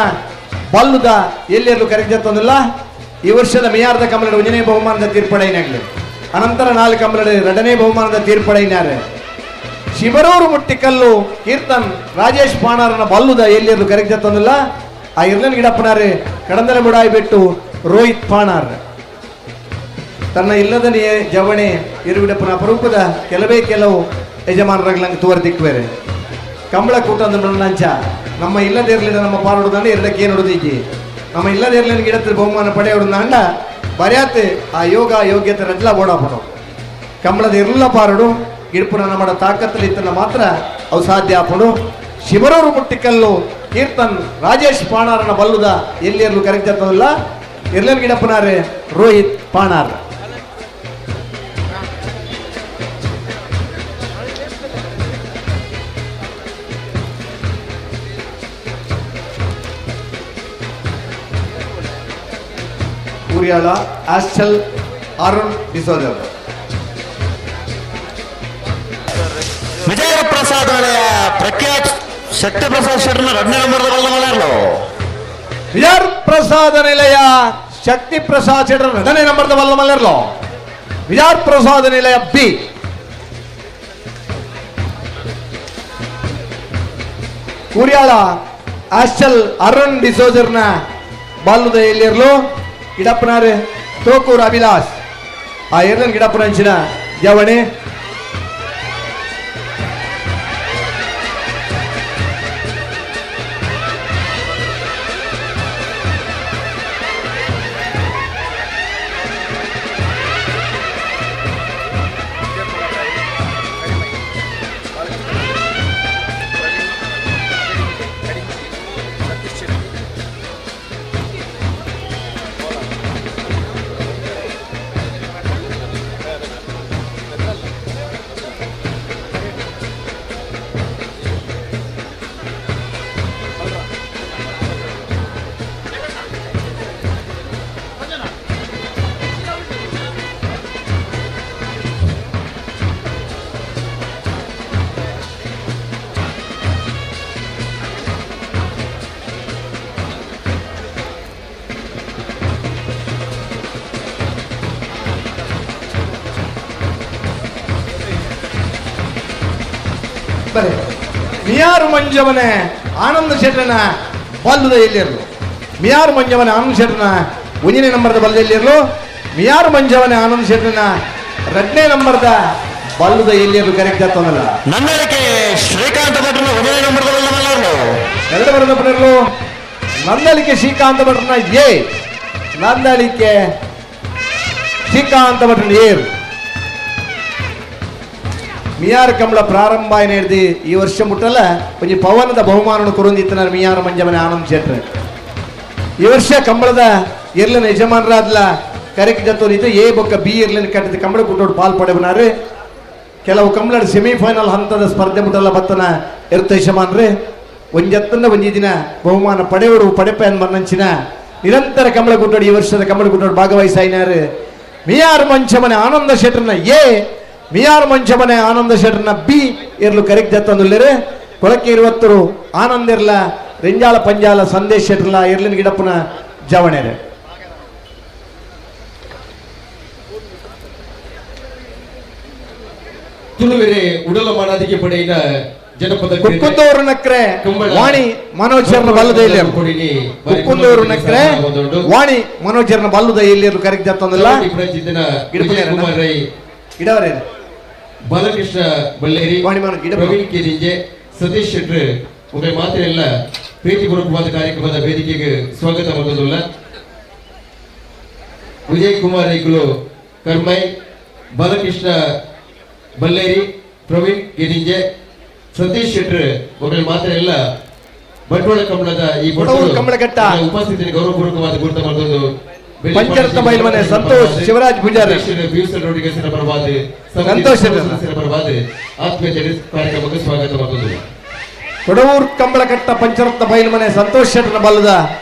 ಬಲ್ಲುದ ಎಲ್ಲಿರಲು ಕರೆಕ್ಟ್ ತಂದಿಲ್ಲ. ಈ ವರ್ಷದ ಮೇಯಾರ್ದ ಕಮಲದ ಒಂದನೇ ಬಹುಮಾನದ ತೀರ್ಪಡೆಯನಾಗಲಿ. ಅನಂತರ 4 ಕಮಲದ 2ನೇ ಬಹುಮಾನದ ತೀರ್ಪಡೆಯಿನಾರೆ. ಶಿವರೂರು ಮುಟ್ಟಿಕಲ್ಲು ಕೀರ್ತನ್ ರಾಜೇಶ್ ಪಾಣರನ ಬಲ್ಲುದ ಎಲ್ಲಿರಲು ಕರೆಕ್ಟ್ ತಂದಿಲ್ಲ. ಆ ಇರ್ಲನ್ ಗಿಡಪ್ಪನಾರೆ ಕಡಂದಲೆ ಬುಡಾಯಿ ಬಿಟ್ಟು ರೋಹಿತ್ ಪಾಣಾರ್. ತನ್ನ ಇಲ್ಲದನೇ ಜವಣೆ ಇರುವಿಡಪ್ಪನ ಅಪರೂಪದ ಕೆಲವೇ ಕೆಲವು ಯಜಮಾನರಾಗ್ಲಂಗೆ ತೋರ್ ದಿಕ್ವೇರೆ ಕಂಬಳ ಕೂಟ ಅಂಚ ನಮ್ಮ ಇಲ್ಲದೇ ಇರಲಿಲ್ಲ ನಮ್ಮ ಪಾರುಡುದಾಂಡ ಎರಡಕ್ಕೆ ಏನು ಹೊಡೆದೀಗಿ ನಮ್ಮ ಇಲ್ಲದೇ ಇರಲಿಲ್ಲ ಗಿಡತ್ರ ಬಹುಮಾನ ಪಡೆಯೋಡು ಬರ್ಯಾತ್ ಆ ಯೋಗ ಯೋಗ್ಯತೆ ರಡ್ಲ ಓಡಾಪಡು ಕಂಬಳದ ಇರಲ್ಲ ಪಾರುಡು ಗಿಡಪುನ ನಮ್ಮ ತಾಕತ್ತಲ್ಲಿ ಇತ್ತನ್ನ ಮಾತ್ರ ಅವು ಸಾಧ್ಯ ಆಪಡು. ಶಿವರೂರು ಮುಟ್ಟಿಕಲ್ಲು ಕೀರ್ತನ್ ರಾಜೇಶ್ ಪಾಣಾರನ ಬಲ್ಲುದ ಎಲ್ಲಿರಲು ಕರೆಕ್ಟ್ ಆಗ್ತದಲ್ಲ ಇರ್ಲನ್ ಗಿಡಪ್ಪನಾರೆ ರೋಹಿತ್ ಪಾಣಾರ್. ಊರ್ಯಾಳ ಆಶ್ಚಲ್ ಅರುಣ್ ಡಿಸೋಜರ್. ವಿಜಯ ಪ್ರಸಾದ್ ಪ್ರಖ್ಯಾತ್ ಶಕ್ತಿ ಪ್ರಸಾದ್ ಶೆಟ್ಟರ್ನ ಎರಡನೇ ನಂಬರ್ದ ಬಲ್ಲಮಲ್ಲರ್ಲು. ವಿಜಯ ಪ್ರಸಾದ ನಿಲಯ ಶಕ್ತಿ ಪ್ರಸಾದ್ ಶೆಟ್ಟರ್ ಎರಡನೇ ನಂಬರ್ದ ಬಲ್ಲಮಲ್ಲರ್ಲು. ವಿಜಯ ಪ್ರಸಾದ ನಿಲಯ ಬಿ. ಕೂರ್ಯಾಳ ಆಶ್ಚಲ್ ಅರುಣ್ ಡಿಸೋಜರ್ನ ಬಾಲುದ ಎಲ್ಲಿರ್ಲು ಗಿಡಪ್ಪನಾರೆ ತೋಕೂರು ಅಭಿಲಾಷ್ ಆ ಏರ್ಲನ್ ಗಿಡಪ್ಪನ ಅಂಚಿನ ಜವಣಿ. ಮಿಯಾರು ಮಂಜವನೆ ಆನಂದ ಶೆಟ್ಟನ ಬಲ್ಲದ ಎಲ್ಲಿರಲು. ಮಿಯಾರು ಮಂಜವನೆ ಆನಂದ ಶೆಟ್ಟನ ಒಂದನೇ ನಂಬರ್ದ ಬಲ್ಲದ ಎಲ್ಲಿರಲು. ಮಿಯಾರು ಮಂಜವನೆ ಆನಂದ ಶೆಟ್ಟನ ಎರಡನೇ ನಂಬರ್ದ ಬಲ್ಲದ ಎಲ್ಲಿರಲು ಕರೆಕ್ಟ್ ಆಗ್ತದಲ್ಲ. ನನ್ನಡಿಕೆ ಶ್ರೀಕಾಂತ ಭಟ್ರನ ಒಂದನೇ ನಂಬರ್ದ ಬಲ್ಲದ ಎರಡು ಬರದ ಬರಲು ನಂದಳಿಕೆ ಶ್ರೀಕಾಂತ ಭಟ್ರನ ಎ ನಂದಳಿಕೆ ಶ್ರೀಕಾಂತ ಭಟ್ರನ ಏರು. ಮಿಯಾರ್ ಕಂಬಳ ಪ್ರಾರಂಭ ಹಿಡ್ದು ಈ ವರ್ಷ ಮುಟ್ಟಲ್ಲ ಒಂಜಿ ಪವನದ ಬಹುಮಾನ ಕೊರೊಂದಿತ್ತನ ಮಿಯಾರ್ ಮಂಜಮನೆ ಆನಂದ್ ಶೆಟ್ರ್. ಈ ವರ್ಷ ಕಂಬಳದ ಎರ್ಲನ ಯಜಮಾನರಾದ್ಲ ಕರೆಕ್ಟ್ ಜತ್ತೋನಿತ್ತು ಎ ಬೊಕ್ಕ ಬಿ ಎರ್ಲನ ಕಟ್ಟಿದ ಕಂಬಳ ಕುಟ್ಟೋಡು ಪಾಲ್ ಪಡೆವನಾರು. ಕೆಲವು ಕಂಬಳ ಸೆಮಿಫೈನಲ್ ಹಂತದ ಸ್ಪರ್ಧೆ ಮುಟ್ಟಲ್ಲ ಬತ್ತನ ಎರ್ತ ಯಜಮಾನ್ರು ಒಂಜತ್ತನ್ನ ಒಂಜಿ ದಿನ ಬಹುಮಾನ ಪಡೆಯೋಡು ಪಡೆಪ ಮನ್ನಂಚಿನ ನಿರಂತರ ಕಂಬಳ ಕುಟ್ಟೋಡು ಈ ವರ್ಷದ ಕಂಬಳ ಕುಟ್ಟೋಡು ಭಾಗವಹಿಸಾಯಿನಾರು. ಮಿಯಾರ್ ಮಂಚಮನೆ ಆನಂದ ಶೆಟ್ರನ ಎ ಮಿಯಾರ್ ಮಂಚಮನೆ ಆನಂದ ಶೆಟ್ಟರ್ನ ಬಿ ಇರ್ಲು ಕರೆಕ್ಟ್ ಜತ್ತಂದುಲ್ಲೇರು. ಕೊಳಕೆ ಇರುವತ್ತರು ಆನಂದ ಇರ್ಲ ರಿಂಜಾಳ ಪಂಜಾಲ ಸಂದೇಶ್ ಶೆಟ್ಟರ್ಲ ಇರ್ಲಿನ ಗಿಡಪ್ಪನ ಜವಣೆರೆ. ತುಳುವೆರೆ ಉಡಲ ಮಾನಾದಿಗೆ ಪಡೆಯಿನ ಜನಪದ ಕುಕ್ಕುಂದೂರು ನಕ್ರೆ ವಾಣಿ ಮನೋಜರ್ನ ಬಲ್ಲದ ಎಲ್ಲಿರು. ಕುಕ್ಕುಂದೂರು ನಕ್ರೆ ವಾಣಿ ಮನೋಜರ್ನ ಬಲ್ಲದ ಎಲ್ಲಿರು ಕರೆಕ್ಟ್ ಜತ್ತಂದಿಲ್ಲ. ಗಿಡವರೇ ಬಾಲಕೃಷ್ಣ ಬಳ್ಳೇರಿ ಪ್ರವೀಣ್ ಕೆರಿಂಜೆ ಸತೀಶ್ ಶೆಟ್ಟರ್ ಉಭಯ ಮಾತ್ರೆಲ್ಲ ಪ್ರೀತಿಪೂರ್ವಕವಾದ ಕಾರ್ಯಕ್ರಮದ ವೇದಿಕೆಗೆ ಸ್ವಾಗತ ಮಾಡುವುದಿಲ್ಲ. ವಿಜಯ್ ಕುಮಾರ್ ರೈಗಳು ಕರ್ಮೈ, ಬಾಲಕೃಷ್ಣ ಬಳ್ಳೇರಿ, ಪ್ರವೀಣ್ ಕೆರಿಂಜೆ, ಸತೀಶ್ ಶೆಟ್ಟರ್ ಉಭಯ ಮಾತ್ರೆಲ್ಲ ಬಂಟ್ವಾಳ ಕಂಬಳದ ಈ ಕಂಬಳಘಟ್ಟ ಉಪಸ್ಥಿತಿಯನ್ನು ಗೌರವಪೂರ್ವಕವಾದ ಗುರುತ ಮಾಡುವುದು. ಪಂಚರತ್ನ ಬೈಲ್ಮನೆ ಸಂತೋಷ್ ಶಿವರಾಜ್ ಪೂಜಾರಿ ಸಂತೋಷ್ ಕಾರ್ಯಕ್ರಮಕ್ಕೆ ಸ್ವಾಗತ ಮಾಡುವುದು. ಕೊಡವೂರು ಕಂಬಳಕಟ್ಟ ಪಂಚರತ್ನ ಬೈಲ್ಮನೆ ಸಂತೋಷ್ ಶೆಟ್ಟರ್ನ ಬಲ್ಲದ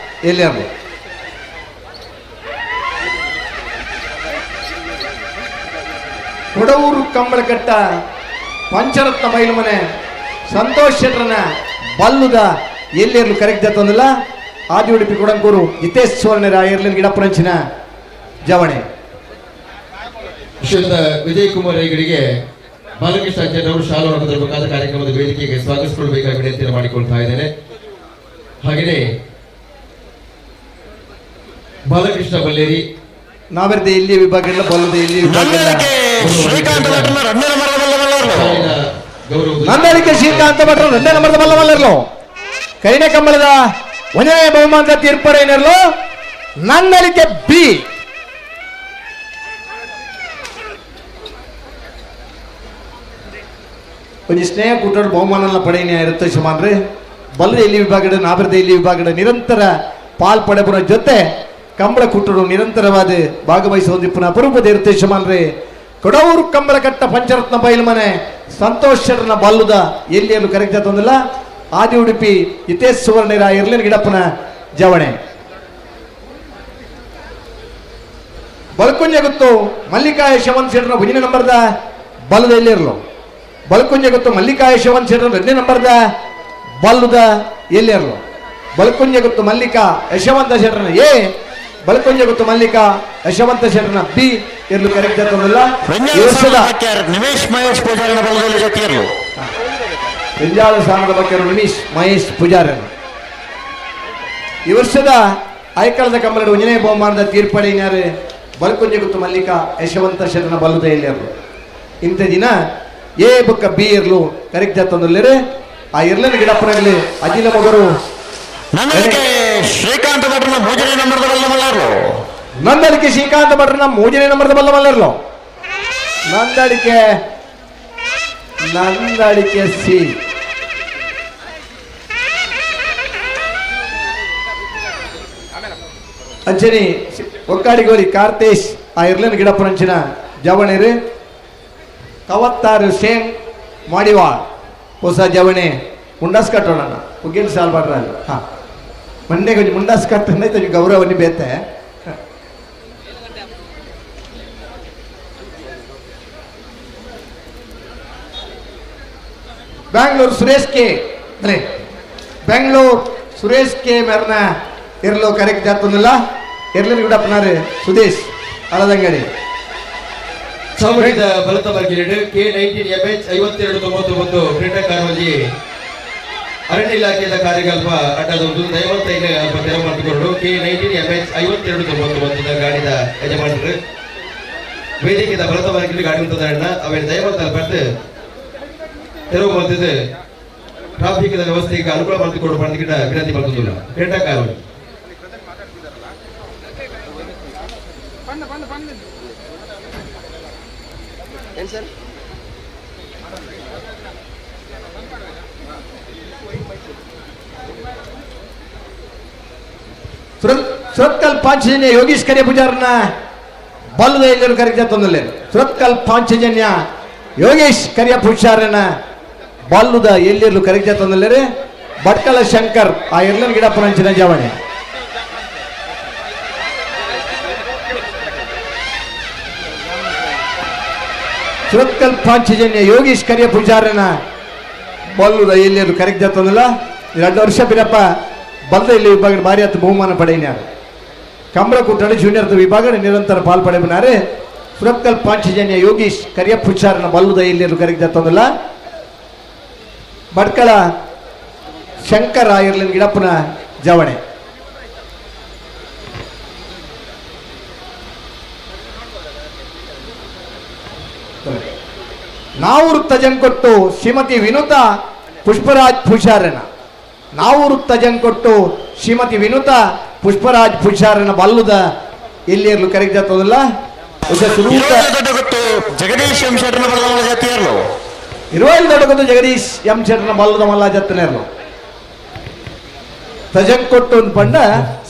ಎಲ್ಲಿಯರು. ಕೊಡವೂರು ಕಂಬಳಕಟ್ಟ ಪಂಚರತ್ನ ಬೈಲ್ಮನೆ ಸಂತೋಷ್ ಶೆಟ್ಟರ್ನ ಬಲ್ಲುದ ಎಲ್ಲಿಯರ್ಲು ಕರೆಕ್ಟ್ ತಂದಿಲ್ಲ. ಆದಿ ಉಡುಪಿ ಕೊಡಂಕೂರು ಜಿತೇಶ್ ಸುವರ್ಣರ ಏರ್ಲಿನ್ ಗಿಡಪ್ಪನಂಚಿನ ಜವಣೆ. ಶ್ರೀಯುತ ವಿಜಯ್ ಕುಮಾರ್ ರೈಗಳಿಗೆ ಬಾಲಕೃಷ್ಣ ಆಚಾರ್ಯ ಅವರು ಶಾಲಾ ಹಾಕಬೇಕಾದ ಕಾರ್ಯಕ್ರಮದ ವೇದಿಕೆಗೆ ಸ್ವಾಗತಿಸಿಕೊಳ್ಳಬೇಕಾಗಿ ವಿನಂತಿಯನ್ನು ಮಾಡಿಕೊಳ್ತಾ ಇದ್ದೇನೆ. ಹಾಗೆಯೇ ಬಾಲಕೃಷ್ಣ ಬಲ್ಲೇರಿ, ನಾವೆರ್ದ ಇಲ್ಲಿ ವಿಭಾಗ ಇಲ್ಲ ಬಲ್ಲದ ಇಲ್ಲಿ ವಿಭಾಗ ಶ್ರೀಕಾಂತ ಭಟ್ರನ ಎರಡನೇ ನಂಬರ್ದ ಬಲ್ಲ ಮಲ್ಲರ್ಲು. ನಂದಳಿಕೆ ಶ್ರೀಕಾಂತ ಭಟ್ರ ಎರಡನೇ ನಂಬರ್ದ ಬಲ್ಲ ಮಲ್ಲರ್ಲು. ಕೈನೆ ಕಂಬಳದ ಒಂದನೇ ಬಹುಮಾನದ ತೀರ್ಪರೇನಿರಲು ನಂದಳಿಕೆ ಬಿ. ಒಂಜಿ ಸ್ನೇಹ ಕೂಟೋಡು ಬಹುಮಾನ ಪಡೆಯನೆ ಇರುತ್ತೆ ಶಮಾನ್ರಿ. ಬಲ್ಲ ಇಲ್ಲಿ ವಿಭಾಗದ ನಾಬರದ ಇಲ್ಲಿ ವಿಭಾಗದ ನಿರಂತರ ಪಾಲ್ ಪಡೆಬರ ಜೊತೆ ಕಂಬಳ ಕೂಟೋಡು ನಿರಂತರವಾದ ಭಾಗವಹಿಸೋದಿಪ್ಪನ ಅಪರೂಪದ ಇರುತ್ತೆ ಶಮಾನ್ರಿ. ಕೊಡವೂರು ಕಂಬಳ ಕಟ್ಟ ಪಂಚರತ್ನ ಬೈಲ್ಮನೆ ಸಂತೋಷ್ ಶೆಟ್ಟರ್ನ ಬಲ್ಲುದ ಎಲ್ಲಿಯಲ್ಲೂ ಕರೆಕ್ಟ್ ತಂದಿಲ್ಲ. ಆದಿ ಉಡುಪಿ ಹಿತೇಶ್ ಸುವರ್ಣಿರ ಇರ್ಲಿನ ಗಿಡಪ್ಪನ ಜವಣೆ. ಬಲ್ಕುಂಜ ಗೊತ್ತು ಮಲ್ಲಿಕಾ ಯಶವಂತ್ ಶೆಟ್ಟರ್ನ ಭುಜಿನ ನಂಬರ್ದ ಬಲ್ಲದ ಎಲ್ಲಿರಲು. ಬಲ್ಕುಂಜ ಗೊತ್ತು ಮಲ್ಲಿಕಾ ಯಶವಂತ್ ಶೆಟ್ಟರ್ನ ಎರಡನೇ ನಂಬರ್ದ ಬಲ್ಲುದ ಎಲ್ಲಿರಲು. ಬಲ್ಕುಂಜ ಗೊತ್ತು ಮಲ್ಲಿಕಾ ಯಶವಂತ ಶೆಟ್ಟರ್ನ ಎ, ಬಲ್ಕುಂಜ ಗೊತ್ತು ಮಲ್ಲಿಕಾ ಯಶವಂತ ಶೆಟ್ಟರ್ನ ಬಿ ಇರ್ಲು ಕರೆಕ್ಟ್ ತಂದಿಲ್ಲ. ನಿಮೇಶ್ ಮಹೇಶ್ ಪೂಜಾರಿನ ಬಲದಲ್ಲಿ ಜೊತೆಯಿರಲು. ಬೆಂಜಾಳ ಸ್ಥಾನದ ಬಗ್ಗೆ ನಿಮಿಷ್ ಮಹೇಶ್ ಪೂಜಾರನ್. ಈ ವರ್ಷದ ಆಯ್ಕಳದ ಕಂಬಳದ ಒಂಜನೇ ಬಹುಮಾನದ ತೀರ್ಪಡಿನಾರು ಬಲ್ಕುಂಜ ಗೊತ್ತು ಮಲ್ಲಿಕಾ ಯಶವಂತ ಶೆಟ್ಟರ್ನ ಬಲ್ಲದ ಎಲ್ಲಿಯರು. ಇಂಥ ದಿನ ಎ ಬೊಕ್ಕ ಬಿ ಇರ್ಲು ಕರೆಕ್ಟ್ ತಂದಿಲ್ಲರೆ. ಆ ಇರ್ಲನ ಗಿಡಪ್ಪನಲ್ಲಿ ಅಜಿಲ ಮಗರು ಶ್ರೀಕಾಂತ ಭಟ್ರನ ಮೂರನೇ ನಂಬರ್ದ ಬಲ್ಲ ಮಲ್ಲರ್ಲು. ನಂದಳಿಕೆ ಶ್ರೀಕಾಂತ ಭಟ್ರನ ಮೂರನೇ ನಂಬರ್ದ ಬಲ್ಲ ಮಲ್ಲರ್ಲು. ನಂದಳಿಕೆ ನಂದಳಿಕೆ ಸಿ. ಅಂಚನಿ ಒಕ್ಕಾಡಿಗೋರಿ ಕಾರ್ತೇಶ್ ಆ ಇರ್ಲನ ಗಿಡಪ್ಪನಂಚಿನ ಜವಣಿರು. ಕವತ್ತಾರು ಸೇಂಗ್ ಮಾಡಿವಾಳ್ ಹೊಸ ಜವಣೆ ಮುಂಡಾಸ್ ಕಟ್ಟೋಣ ಉಗ್ಗಿನ ಸಾಲ್ ಬಾಡ್ರ ಅಲ್ಲಿ. ಹಾಂ ಮೊನ್ನೆ ಕೊಂಚ ಮುಂಡಾಸ್ ಕಟ್ಟನೆ ಕೊಂಚ ಗೌರವನಿ ಬೇತೆ. ಬ್ಯಾಂಗ್ಳೂರು ಸುರೇಶ್ ಕೆ ಅಲ್ಲೇ ಬೆಂಗಳೂರು ಸುರೇಶ್ ಕೆ ಮೆರ್ನ ಇರ್ಲು ಕರೆಕ್ಟ್ ಜಾತಂದಿಲ್ಲ. ಇರ್ಲಿನ ಗುಡಪ್ಪನಾರು ಸುದೇಶ್ ಅಳದಂಗಡಿ. ಸಾಮೂಹಿಕ ಬಲತ ವರ್ಗೀಡು K-19 MH 5299 Creta ಕಾರಲ್ಲಿ ಅರಣ್ಯ ಇಲಾಖೆಯ ಕಾರ್ಯಕಲ್ಪ ಅಡ್ಡದೊಂದು ದಯವಂತ ಅಲ್ಪ ತೆರವು ಮಾಡಿಕೊಂಡು K-19 MH 5299 ಗಾಡಿದ ಯಜಮಾನರು ವೇದಿಕೆದ ಬಲತ ವರ್ಗೀಡು ಗಾಡಿ ಉಂಟದ ಅವೆ ದಯವಂತ ಬರ್ದು ತೆರವು ಮಾಡ್ತಿದ್ದು ಟ್ರಾಫಿಕ್ ವ್ಯವಸ್ಥೆಗೆ ಅನುಕೂಲ ಮಾಡಿಕೊಂಡು ಪಡೆದ ವಿನಂತಿ ಮಾಡ್ತಿದ್ದಿಲ್ಲ. ಕ್ರೇಟಾ ಕಾರು ಸುರತ್ಕಲ್ ಪಾಂಚಜನ್ಯ ಯೋಗೀಶ್ ಕರಿಯ ಪೂಜಾರನ ಬಲ್ಲದ ಎಲ್ಲರೂ ಕರೆಕ್ಟ್ ತಂದಲ್ಲೇ. ಸುರತ್ಕಲ್ ಪಾಂಚಜನ್ಯ ಯೋಗೇಶ್ ಕರಿಯ ಪೂಜಾರನ ಬಲ್ಲುದ ಎಲ್ಲೆಲ್ಲೂ ಕರೆಕ್ಟ್ ತಂದಲ್ಲೇ. ಭಟ್ಕಳ ಶಂಕರ್ ಆ ಎಲ್ಲನ ಗಿಡಪ್ಪನಂಚಿನ ಜವಣೆ. ಸುರತ್ಕಲ್ ಪಾಂಚಜನ್ಯ ಯೋಗೀಶ್ ಕರಿಯ ಪೂಜಾರನ ಬಲ್ಲುದ ಎಲ್ಲೆಲ್ಲೂ ಕರೆಕ್ಟ್ ತಂದಲ್ಲ. 2 ವರ್ಷ ಬಿರಪ್ಪ ಬಲ್ದ ಇಲ್ಲಿ ವಿಭಾಗ ಭಾರಿ ಹತ್ತು ಬಹುಮಾನ ಪಡೆಯಿನಾರು. ಕಂಬಳ ಕೂಟಡಿ ಜೂನಿಯರ್ ವಿಭಾಗ ನಿರಂತರ ಪಾಲ್ ಪಡೆಯಬನಾರೆ. ಸುರತ್ಕಲ್ ಪಾಂಚಜನ್ಯ ಯೋಗೀಶ್ ಕರಿಯ ಪೂಜಾರನ ಬಲ್ಲುದ ಎಲ್ಲೆಲ್ಲೂ ಕರೆಕ್ಟ್ ತಂದಲ್ಲ. ಭಟ್ಕಳ ಶಂಕರ ಇರ್ಲಿನ ಗಿಡಪ್ಪನ ಜವಣೆ. ನಾವು ತಜಂಕೊಟ್ಟು ಶ್ರೀಮತಿ ವಿನುತಾ ಪುಷ್ಪರಾಜ್ ಪೂಜಾರನ. ನಾವು ತಜಂಕೊಟ್ಟು ಶ್ರೀಮತಿ ವಿನುತಾ ಪುಷ್ಪರಾಜ್ ಪೂಜಾರನ ಬಲ್ಲುದ ಎಲ್ಲಿಯರ್ಲು ಕರೆಕ್ಟ್ ಆಗ್ತದಲ್ಲ. ಜಗದೀಶ್ ಎಂ ಶೆಟ್ಟರ್ನ ಬಲ್ಲದ ಜಾತಿಯರ್ಲು. ಇರುವಲ್ಲಿ ದೊಡ್ಡ ಜಗದೀಶ್ ಎಂ ಶೆಟ್ಟರ್ನ ಬಲ್ಲದ ಮಲ್ಲ ಜತ್ತನೇರ್ಲು. ತಜಂಕೊಟ್ಟು ಒಂದು ಪಂಡ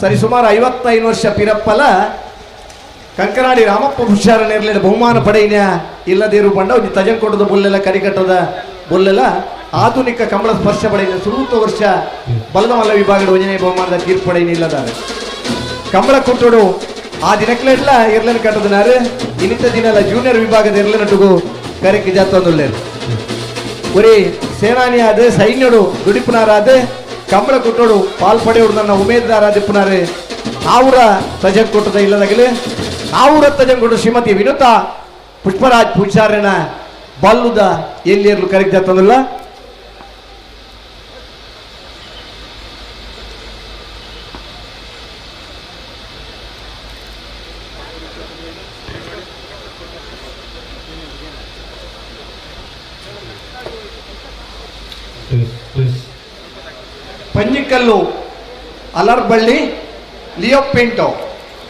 ಸರಿ ಸುಮಾರು 55 ವರ್ಷ ಪಿರಪ್ಪಲ ಕಂಕನಾಡಿ ರಾಮಪ್ಪ ಹುಷಾರನೇರ್ಲಿಡ ಬಹುಮಾನ ಪಡೆಯಿನ ಇಲ್ಲದಿರು ಪಂಡ ಒಂದು ತಜಂಕೊಟ್ಟದ ಬುಲ್ಲೆಲ್ಲ ಕರಿಕಟ್ಟದ ಬುಲ್ಲೆಲ್ಲ ಆಧುನಿಕ ಕಂಬಳ ಸ್ಪರ್ಶ ಪಡೆಯಿನ ಸುರೂತ ವರ್ಷ ಬಲ್ಲದ ಮಲ್ಲ ವಿಭಾಗದ ಯೋಜನೆ ಬಹುಮಾನದ ತೀರ್ಪು ಪಡೆಯಿನ ಇಲ್ಲದಾರೆ. ಕಂಬಳ ಕುಟ್ಟೋಡು ಆ ದಿನಕ್ಲೆಲ್ಲ ಇರ್ಲನ್ ಕಟ್ಟದನಾರು. ಇನ್ನಿತ ದಿನ ಎಲ್ಲ ಜೂನಿಯರ್ ವಿಭಾಗದ ಇರ್ಲನಟುಗು ಕರೆಕ್ ಜಾತೊಂದುಳ್ಳೇರು. ಒರಿ ಸೇನಾನಿಯಾದ ಸೈನ್ಯಡು ದುಡಿಪುನಾರಾದ ಕಂಬಳ ಕುಟ್ಟೋಡು ಪಾಲ್ ಪಡೆಯೋಡು ನನ್ನ ಉಮೇದಾರಾದಿಪ್ಪನಾರು. ನಾವುರ ತಜಂಕೊಟ್ಟದ ಇಲ್ಲದಾಗಲಿ ನಾವುರ ತಜಂಕೊಟ್ಟು ಶ್ರೀಮತಿ ವಿನುತಾ ಪುಷ್ಪರಾಜ್ ಪೂಜಾರನ ಬಲ್ಲುದ ಎಲ್ಲಿಯರ್ಲು ಕರೆಕ್ಟ್ ಜಾತಂದಿಲ್ಲ. Panjikallu Alarballi Leo Pinto.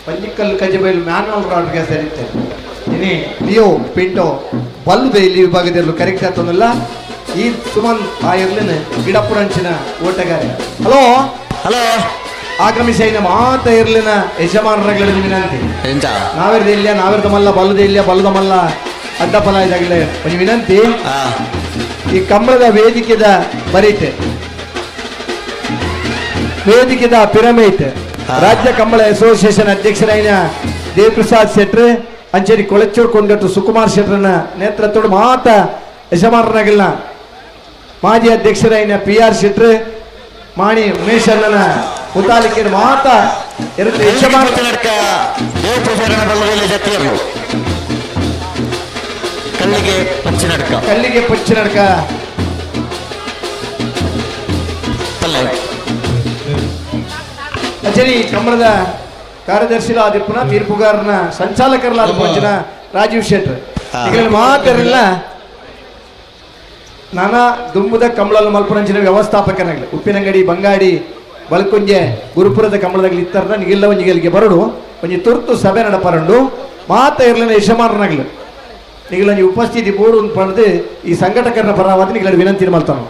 Panjikallu Kajabailu Manuel Rodriguez ಇರುತ್ತೆ. ಇನಿ ಲಿಯೋ ಪಿಂಟೋ ಬಲ್ಲುದ ಇಲ್ಲಿ ವಿಭಾಗದಲ್ಲಿ ಕರೆಕ್ಟ್ ಆಗ್ತದಲ್ಲ. ಈ ಸುಮನ್ ಆ ಇರ್ಲಿನ ಗಿಡಪುರಂಚಿನ ಓಟಗಾರ. ಹಲೋ ಹಲೋ ಆಗಮಿಸೈನ ಮಾತ ಇರ್ಲಿನ ಯಜಮಾನರ ವಿನಂತಿ. ಎಂಚ ನಾವಿರ್ದ ಇಲ್ಲ, ನಾವಿರ್ದ ಮಲ್ಲ ಬಲ್ಲದ ಇಲ್ಲ, ಬಲ್ಲದ ಮಲ್ಲ ಅಡ್ಡ ಫಲ ಇದಾಗಲೇ ಒಂದು ವಿನಂತಿ. ಈ ಕಂಬಳದ ವೇದಿಕೆದ ಬರೀತೆ ವೇದಿಕೆದ ಪಿರಮಿಡ್ ರಾಜ್ಯ ಕಂಬಳ ಅಸೋಸಿಯೇಷನ್ ಅಧ್ಯಕ್ಷರಾಯಿನ ದೇವಪ್ರಸಾದ್ ಶೆಟ್ರ್ ಅಂಚೇರಿ ಕೊಳಚೂರು ಕೊಂಡಟ್ಟು ಸುಕುಮಾರ್ ಶೆಟ್ರನ ನೇತೃತ್ವದ ಮಾತ ಯಜಮಾನರಾಗಿಲ್ಲ ಮಾಜಿ ಅಧ್ಯಕ್ಷರಾಯಿನ ಪಿ ಆರ್ ಶೆಟ್ರ್ ಮಾಣಿ ಉಮೇಶ್ ಅಣ್ಣನ ಮುತಾಲಿಕೆ ಮಾತ ಯಜಮಾನ ಕಲ್ಲಿಗೆ ಪಚ್ಚಿನಡ್ಕ ಕಲ್ಲಿಗೆ ಪಚ್ಚಿನಡ್ಕ ಅಚರಿ ಕಂಬಳದ ಕಾರ್ಯದರ್ಶಿಲಾದಿಪ್ಪನ ತೀರ್ಪುಗಾರನ ಸಂಚಾಲಕರಲಾದ ರಾಜೀವ್ ಶೆಟ್ರ್ ಮಾತಿರಲಿಲ್ಲ. ನಾನಾ ದುಂಬುದ ಕಂಬಳದ ಮಲ್ಪುರಂಚಿನ ವ್ಯವಸ್ಥಾಪಕನಾಗಲಿ ಉಪ್ಪಿನಂಗಡಿ ಬಂಗಾಡಿ ಬಲ್ಕುಂಜೆ ಗುರುಪುರದ ಕಂಬಳದಾಗಲಿ ಇತ್ತಾರ ನಿಗಿಲ್ಲ ಒಂಜಿಗಳಿಗೆ ಬರಡು ಒಂಜಿ ತುರ್ತು ಸಭೆ ನಡಪರಂಡು ಮಾತ ಇರಲಿನ ಯಜಮಾನನಾಗಲಿ ನಿಗಲೊಂಜಿ ಉಪಸ್ಥಿತಿ ಬೋಡು ಪಡೆದು ಈ ಸಂಘಟಕರನ ಪರವಾದ ನಿಗಲ ವಿನಂತಿ ಮಾಡ್ತಾನೆ.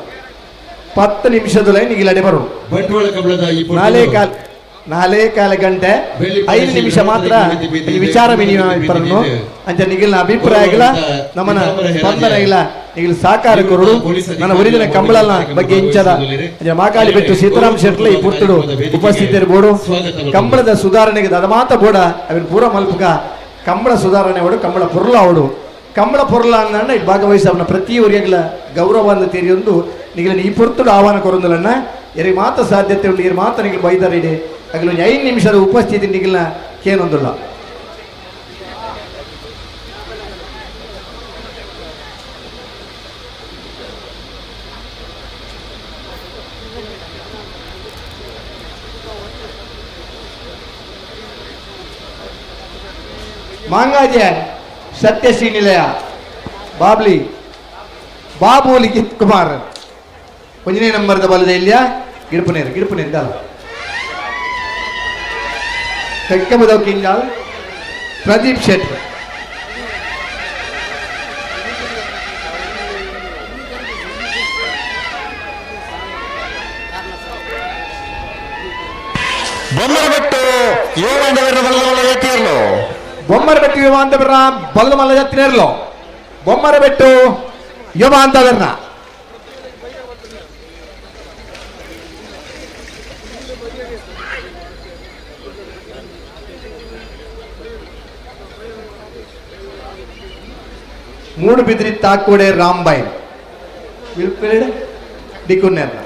10 ನಿಮಿಷದೊಳಗೆ ನಿಗಿಲಡೆ ಬರು. ಬಂಟ್ವಾಳ ಕಂಬಳದ 4.25 ಗಂಟೆ 5 ನಿಮಿಷ ಮಾತ್ರ ವಿಚಾರ ವಿನಿಮಯ ಅಂಚ ನಿಗಿಲ್ನ ಅಭಿಪ್ರಾಯ ಆಗಿಲ್ಲ, ನಮ್ಮನ ಸ್ಪಂದನೆ ಇಲ್ಲ, ನಿಗಿಲ್ ಸಹಕಾರ ಕೊರಡು. ನನ್ನ ಒರಿದಿನ ಕಂಬಳನ ಬಗ್ಗೆ ಇಂಚದ ಮಾಕಾಳಿ ಬಿಟ್ಟು ಸೀತಾರಾಮ್ ಶೆಟ್ಲ ಈ ಪುರ್ತುಡು ಉಪಸ್ಥಿತರು ಬೋಡು. ಕಂಬಳದ ಸುಧಾರಣೆಗೆ ಅದ ಮಾತ ಬೋಡ ಅವನ್ ಪೂರ ಮಲ್ಪಕ ಕಂಬಳ ಸುಧಾರಣೆ ಓಡು ಕಂಬಳ ಪೊರ್ಲ ಅವಡು ಕಂಬಳ ಪೊರ್ಲ ಅಂದ ಭಾಗವಹಿಸ ಅವನ ಪ್ರತಿಯೊರಿಯಗಳ ಗೌರವ ಅಂದ ತೆರಿಯೊಂದು ನಿಗಲ ಈ ಪೊರ್ತುಡು ಆಹ್ವಾನ ಕೊರೊಂದುಲನ್ನ ಎರಿಗೆ ಮಾತ ಸಾಧ್ಯತೆ ಉಂಡು. ಇರು ಮಾತ ನಿಗಲು ಬೈದಾರಿಡೆ ಅಗಲು 5 ನಿಮಿಷದ ಉಪಸ್ಥಿತಿ ನಿಗಲ್ನ ಕೇನೊಂದುಲ್ಲ. ಮಾಂಗಾಜೆ ಸತ್ಯಶ್ರೀ ನಿಲಯ ಬಾಬ್ಲಿ ಬಾಬು ಲಿಖಿತ್ ಕುಮಾರ್ ಒಂಜನೇ ನಂಬರ್ದ ಬಲದ ಇಲ್ಲಿಯ ಗಿಡಪುನೇರು ಗಿಡಪುನೇರು ದಾಲ ಕಕ್ಕಬದವ್ ಕಿಂಜಾಲ್ ಪ್ರದೀಪ್ ಶೆಟ್ಟಿ. ಬೊಮ್ಮರಬೆಟ್ಟು ಯುವ ಬೊಮ್ಮರಬೆಟ್ಟು ಯುವ ಅಂತವರ ಬಲ್ಲ ಮಲ್ಲ ಜತ್ತಿನೇರ್ಲೋ ಬೊಮ್ಮರಬೆಟ್ಟು ಯುವ ಅಂತವರ್ನ ಮೂಡುಬಿದ್ರಿ ತಾಕೋಡೆ ರಾಂಬಾಯಿ ವಿಲ್ಫ್ರೆಡ್ ಡಿಕುನ್ನೇರ್ನ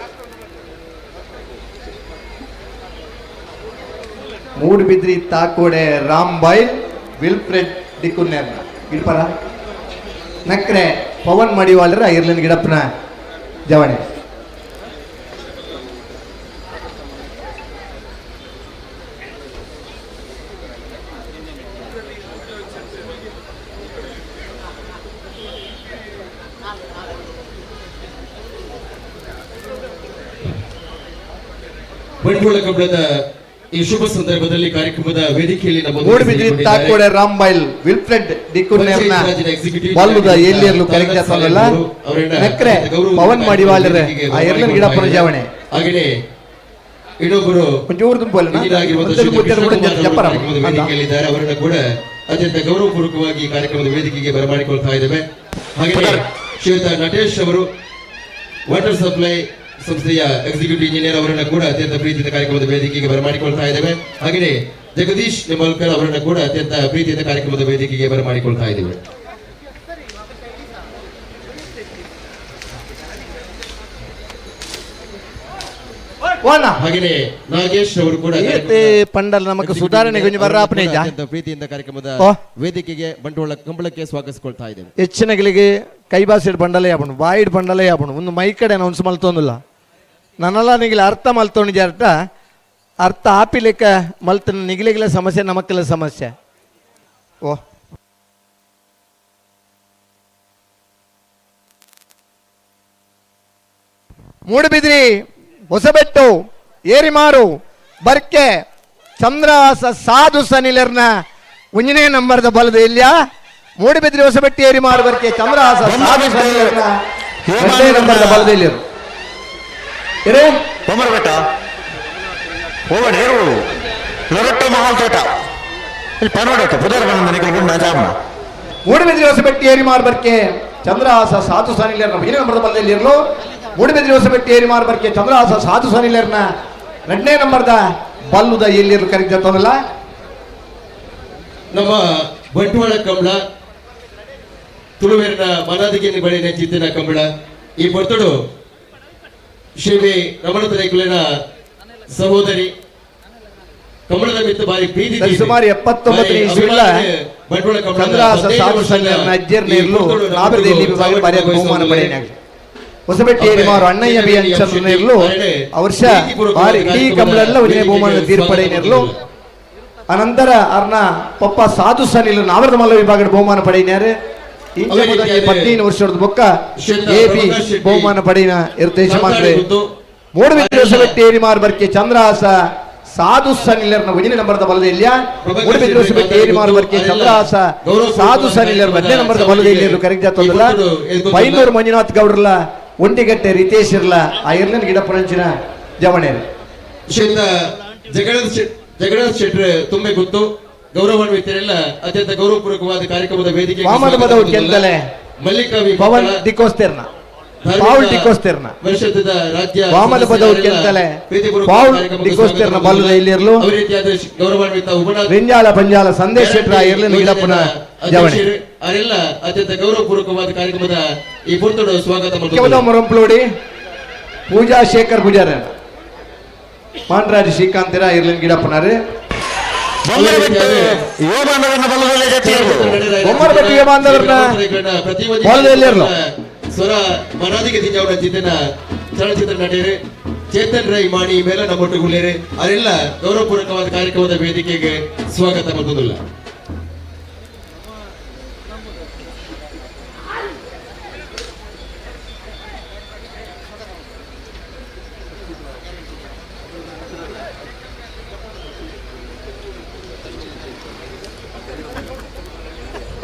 ಮೂಡುಬಿದ್ರಿ ತಾಕೋಡೆ ರಾಂಬಾಯಿ ವಿಲ್ಫ್ರೆಡ್ ಡಿಕುನ್ನೇರ್ನ ಗಿಡಪರ ನಕ್ರೆ ಪವನ್ ಮಡಿವಾಳರ ಐರ್ಲೆಂಡ್ ಗಿಡಪ್ಪನ ಜವಣೆ. ಬಂಟ್ವಾಳ ಕಂಬಳದ ಈ ಶುಭ ಸಂದರ್ಭದಲ್ಲಿ ಕಾರ್ಯಕ್ರಮದ ವೇದಿಕೆಯಲ್ಲಿ ನಮ್ಮ ಮೂಡುಬಿದ್ರಿ ತಾಕೋಡೆ ರಾಂಬೈಲ್ ವಿಲ್ಫ್ರೆಡ್ ಡಿಕುನ್ನೇರ್ನ ಬಲ್ಲುದ ಎಲ್ಲಿರ್ಲು ಕರೆಕ್ಟ್ ಆತಲ್ಲ ನಕ್ರೆ ಪವನ್ ಮಡಿವಾಳರ ಆ ಎರ್ಲನ್ ಗಿಡಪ್ಪನ ಜವಣೆ. ಹಾಗೆಯೇ ಇನ್ನೊಬ್ಬರು ವೇದಿಕೆಯಲ್ಲಿದ್ದಾರೆ, ಅವರನ್ನು ಕೂಡ ಅತ್ಯಂತ ಗೌರವಪೂರ್ವಕವಾಗಿ ಈ ಕಾರ್ಯಕ್ರಮದ ವೇದಿಕೆಗೆ ಬರಮಾಡಿಕೊಳ್ತಾ ಇದ್ದೇವೆ. ಹಾಗೆಯೇ ಶ್ರೀಯುತ ನಟೇಶ್ ಅವರು ವಾಟರ್ ಸಪ್ಲೈ ಸಂಸ್ಥೆಯ ಎಕ್ಸಿಕ್ಯೂಟಿವ್ ಇಂಜಿನಿಯರ್ ಅವರನ್ನು ಕೂಡ ಅತ್ಯಂತ ಪ್ರೀತಿಯಿಂದ ಕಾರ್ಯಕ್ರಮದ ವೇದಿಕೆಗೆ ಬರಮಾಡಿಕೊಳ್ತಾ ಇದ್ದೇವೆ. ಹಾಗೆಯೇ ಜಗದೀಶ್ ನಿಮಲ್ಕರ್ ಅವರನ್ನು ಕೂಡ ಅತ್ಯಂತ ಪ್ರೀತಿಯಿಂದ ಕಾರ್ಯಕ್ರಮದ ವೇದಿಕೆಗೆ ಬರಮಾಡಿಕೊಳ್ತಾ ಇದ್ದೇವೆ. ಹಾಗೆಯೇ ನಾಗೇಶ್ ಅವರು ಕೂಡ ಪಂಡಲ್ ನಮಗೆ ಸುಧಾರಣೆ ಅತ್ಯಂತ ಪ್ರೀತಿಯಿಂದ ಕಾರ್ಯಕ್ರಮದ ವೇದಿಕೆಗೆ ಬಂಟ್ವಾಳ ಕಂಬಳಕ್ಕೆ ಸ್ವಾಗತಿಸಿಕೊಳ್ತಾ ಇದ್ದೇವೆ. ಹೆಚ್ಚಿನಗಳಿಗೆ ಕೈಬಾಸಿಡ್ ಬಂಡಲೇ ಯಾಪುಂಡು ಬಾಯಿಡ್ ಬಂಡಲೇ ಯಾಪುಂಡು ಒಂದು ಮೈ ಕಡೆ ಅನೌನ್ಸ್ ಮಲ್ತೊಂದಿಲ್ಲ ನನ್ನಲ್ಲ ನಿಗಿಲ ಅರ್ಥ ಮಲ್ತೊಂಡಿಜ ಅರ್ಥ ಅರ್ಥ ಆಪಿಲೆಕ್ಕ ಮಲ್ತ ನಿಗಿಲಿಗಿಲ ಸಮಸ್ಯೆ ನಮಕ್ಕೆಲ್ಲ ಸಮಸ್ಯೆ. ಓ ಮೂಡುಬಿದ್ರಿ ಹೊಸಬೆಟ್ಟು ಏರಿಮಾರು ಬರ್ಕೆ ಚಂದ್ರಹಾಸ ಸಾಧು ಸನಿಲರ್ನ ಒಂಜನೇ ನಂಬರ್ದ ಬಲದ ಇಲ್ಯ ಮೂಡುಬಿದ್ರಿ ಹೊಸಬೆಟ್ಟು ಏರಿಮಾರು ಬರ್ಕೆ ಚಂದ್ರಹಾಸ ಸಾಧು ಸನಿಲರ್ನ ಒಂದನೇ ನಂಬರ್ದ ಬಲದ ಇಲ್ಲಿ ಇರೇ ಬೊಮ್ಮರಬೆಟ್ಟ ಓವಡ್ ಹೇರು ಲೊರೊಟ್ಟೊ ಮಹಾಲ್ ತೋಟ ಇಲ್ಲಿ ಪನೋಡಕ್ಕೆ ಪುದರ್ ಬಂದ ನಿಕಲ್ ಗುಂಡ ಜಾಮ. ಮೂಡುಬಿದ್ರಿ ಹೊಸಬೆಟ್ಟಿ ಏರಿಮಾರು ಬರ್ಕೆ ಚಂದ್ರಹಾಸ ಸಾಧು ಸನಿಲರ್ನ ಒಂದನೇ ನಂಬರ್ದ ಬಲದಲ್ಲಿ ಇರಲು. ಮೂಡುಬಿದ್ರಿ ಹೊಸಬೆಟ್ಟಿ ಏರಿಮಾರು ಬರ್ಕೆ ಚಂದ್ರಹಾಸ ಸಾಧು ಸನಿಲರ್ನ ಎರಡನೇ ನಂಬರ್ದ ಬಲ್ಲುದ ಎಲ್ಲಿರು ಕರೀತಲ್ಲ. ನಮ್ಮ ಬಂಟ್ವಾಳ ಕಂಬಳ ತುಳುವೇರಿನ ಮನಾದಿಗೆ ಬಳಿ ನೆಚ್ಚಿತ್ತಿನ ಕಂಬಳ ಈ ಪೊರ್ತುಡು ಶ್ರೀ ವಿ ರಮಣ ತರೇಕುಲಿನ ಸಹೋದರಿ ಕಂಬಳದ ಮಿತ್ತು ಬಾರಿ ಪ್ರೀತಿ ಸರಿ, ಸುಮಾರು 79 ಇಸ್ವಿಲ ಬಂಟ್ವಾಳ ಕಂಬಳದ ಚಂದ್ರಹಾಸ 15 ಸಾಧು ವರ್ಷದ ಸನಿಲರ್ನ ಅಜ್ಜರ್ನ ಈ ಇರ್ಲು ಪೊರ್ತುಡು ನಮ್ಮ ನಾಬಿರದ ಎಲ್ಲಿ ವಿಭಾಗ ಬಾರಿ ಬಹುಮಾನ ಪಡೆಯನಾಗಲಿ. ಹೊಸಬೆಟ್ಟಿ ಏರಿಮಾರು ಅಣ್ಣಯ್ಯ ಬಿ ಅಂಚಂದ್ರನ ಇರ್ಲು ಆ ವರ್ಷ ಬಾರಿ ಇಡೀ ಕಂಬಳೆಲ್ಲ ಒಂದೇ ಬಹುಮಾನ ತೀರ್ಪಡೆಯನಿರ್ಲು. ಅನಂತರ ಅರ್ನ ಪಪ್ಪ ಸಾಧು ಸನಿಲ್ ನಾವರದ ಮಲ್ಲ ವಿಭಾಗದ ಬಹುಮಾನ ಪಡೆಯಿನಾರು. ಇಂಚೆ ಮೊದಲಿಗೆ 15 ವರ್ಷದ ಬೊಕ್ಕ ಎ ಬಿ ಬಹುಮಾನ ಪಡೆಯಿನ ಇರುತ್ತೆ ಯಜಮಾನ್ರೆ. ಮೂಡುಬಿದ್ರಿ ಹೊಸಬೆಟ್ಟಿ ಏರಿಮಾರು ಬರ್ಕೆ ಚಂದ್ರಹಾಸ ಸಾಧು ಸನಿಲರ್ನ ಒಂದನೇ ನಂಬರ್ದ ಬಲದ ಇಲ್ಲಿಯ. ಮೂಡುಬಿದ್ರಿ ಹೊಸಬೆಟ್ಟಿ ಏರಿಮಾರು ಬರ್ಕೆ ಚಂದ್ರಹಾಸ ಸಾಧು ಸನಿಲರ್ ಒಂದನೇ ನಂಬರ್ದ ಬಲದ ಇಲ್ಲಿ ಕರೆಕ್ಟ್ ಜಾತದಲ್ಲ. ಬೈನೂರು ಮಂಜುನಾಥ್ ಗೌಡ್ರಲ್ಲ ಒಂಟಿಗಟ್ಟೆ ರಿತೇಶ್ ಇರ್ಲ ಆ ಇರ್ಲನ್ ಗಿಡ ಪುರಂಚಿನ ಜವಣೇರು. ಶ್ರೀಯುತ ಜಗನ್ನಾಥ ಶೆಟ್ಟರ್ ತುಂಬೆ ಗೊತ್ತು ಗೌರವಾನ್ವಿತರೆಲ್ಲ ಅತ್ಯಂತ ಗೌರವಪೂರ್ವಕವಾದ ಕಾರ್ಯಕ್ರಮದ ವೇದಿಕೆ ವಾಮನ ಪದವು ಗೆದ್ದಲೆ ಮಲ್ಲಿಕಾ ವಿ ಪವನ್ ಪಟ್ಲ, ಡಿಕೋಸ್ತೆರ್ನ ಧಾರ್ಮಿಕ ಪಾವುಲ್ ಡಿಕೋಸ್ತೆರ್ನ ಪರಿಷತ್ತದ ರಾಜ್ಯ ವಾಮನ ಪದವು ಸದಸ್ಯರೆಲ್ಲ ಗೆದ್ದಲೆ ಪ್ರೀತಿಪೂರ್ವಕ ಪಾವುಲ್ ಕಾರ್ಯಕ್ರಮಕ್ಕೆ ಡಿಕೋಸ್ತೆರ್ನ ಸ್ವಾಗತ ಬಲ್ಲದ ಇಲ್ಲಿರ್ಲು. ಅದೇ ರೀತಿಯಾದ ಗೌರವಾನ್ವಿತ ಉಪನಾಥ್ ರಿಂಜಾಲ ಪಂಜಾಲ ಸಂದೇಶ್ ಶೆಟ್ಟರ್ ಆ ಇರ್ಲಿನ ಗಿಡಪ್ಪನ ಜವಣೆ. ಅಧ್ಯಕ್ಷರು ಅವರೆಲ್ಲ ಅತ್ಯಂತ ಗೌರವಪೂರ್ವಕವಾದ ಕಾರ್ಯಕ್ರಮದ ಈ ಪುರ್ತುಡು ಸ್ವಾಗತ ಕೆವದ ಮಾಡುತ್ತಾರೆ. ಮೊರಂಪ್ಲೋಡಿ ಪೂಜಾ ಶೇಖರ್ ಪೂಜಾರ ಪಾಂಡರಾಜ್ ಶ್ರೀಕಾಂತರ ಇರ್ಲಿನ ಗಿಡಪ್ಪನಾರು. ಬೊಮ್ಮರಬೆಟ್ಟು ಯೋಬಾಂಧವರನ್ನ ಬಲದಲ್ಲಿರ್ಲು. ಸ್ವರ ಮನಾದಿಗೆ ದಿಂಜಾವಣ ಚಿಂತನ ಚಲನಚಿತ್ರ ನಟರು ಚೇತನ್ ರೈ ಮಾಣಿ ಮೇಲ ನಮ್ಮೊಟ್ಟುಗುಳ್ಳೇರು ಅವರೆಲ್ಲ ಗೌರವಪೂರ್ವಕವಾದ ಕಾರ್ಯಕ್ರಮದ ವೇದಿಕೆಗೆ ಸ್ವಾಗತ ಮಾಡುವುದಿಲ್ಲ.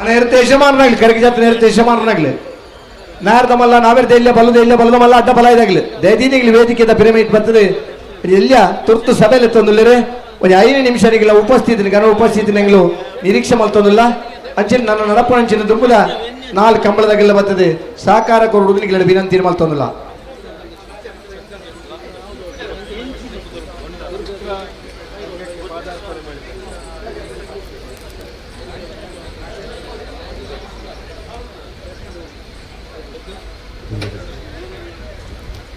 ನೇರತೆ ಯಜಮಾನನಾಗ್ಲಿ ಕರಗಿ ಜಾತ್ರೆ ನೇರತೆ ಯಜಮಾನನಾಗ್ಲಿ ನಾರ್ದಮಲ್ಲ ನಾವೇರ್ದ ಇಲ್ಲ ಬಲ್ಲದ ಇಲ್ಲ ಬಲ್ಲದ ಮಲ್ಲ ಅಡ್ಡ ಬಲ ಇದಾಗ್ಲಿ ದೈದೀನಿಗ್ಲಿ ವೇದಿಕೆದ ಪಿರಮಿಡ್ ಬರ್ತದೆ ಎಲ್ಲ ತುರ್ತು ಸಭೆಯಲ್ಲಿ ತಂದುಲ್ಲೇರೆ ಒಂದು 5 ನಿಮಿಷ ಉಪಸ್ಥಿತಿ ಗಣ ಉಪಸ್ಥಿತಿ ನಂಗ್ಲು ನಿರೀಕ್ಷೆ ಮಲ್ತೊಂದಿಲ್ಲ ಅಂಚಿನ ನನ್ನ ನಡಪು ಅಂಚಿನ ದುಂಬುದ 4 ಕಂಬಳದಾಗೆಲ್ಲ ಬರ್ತದೆ ಸಹಕಾರ ಕೊಡುವುದಕ್ಕೆ ವಿನಂತಿ ಮಲ್ತೊಂದಿಲ್ಲ.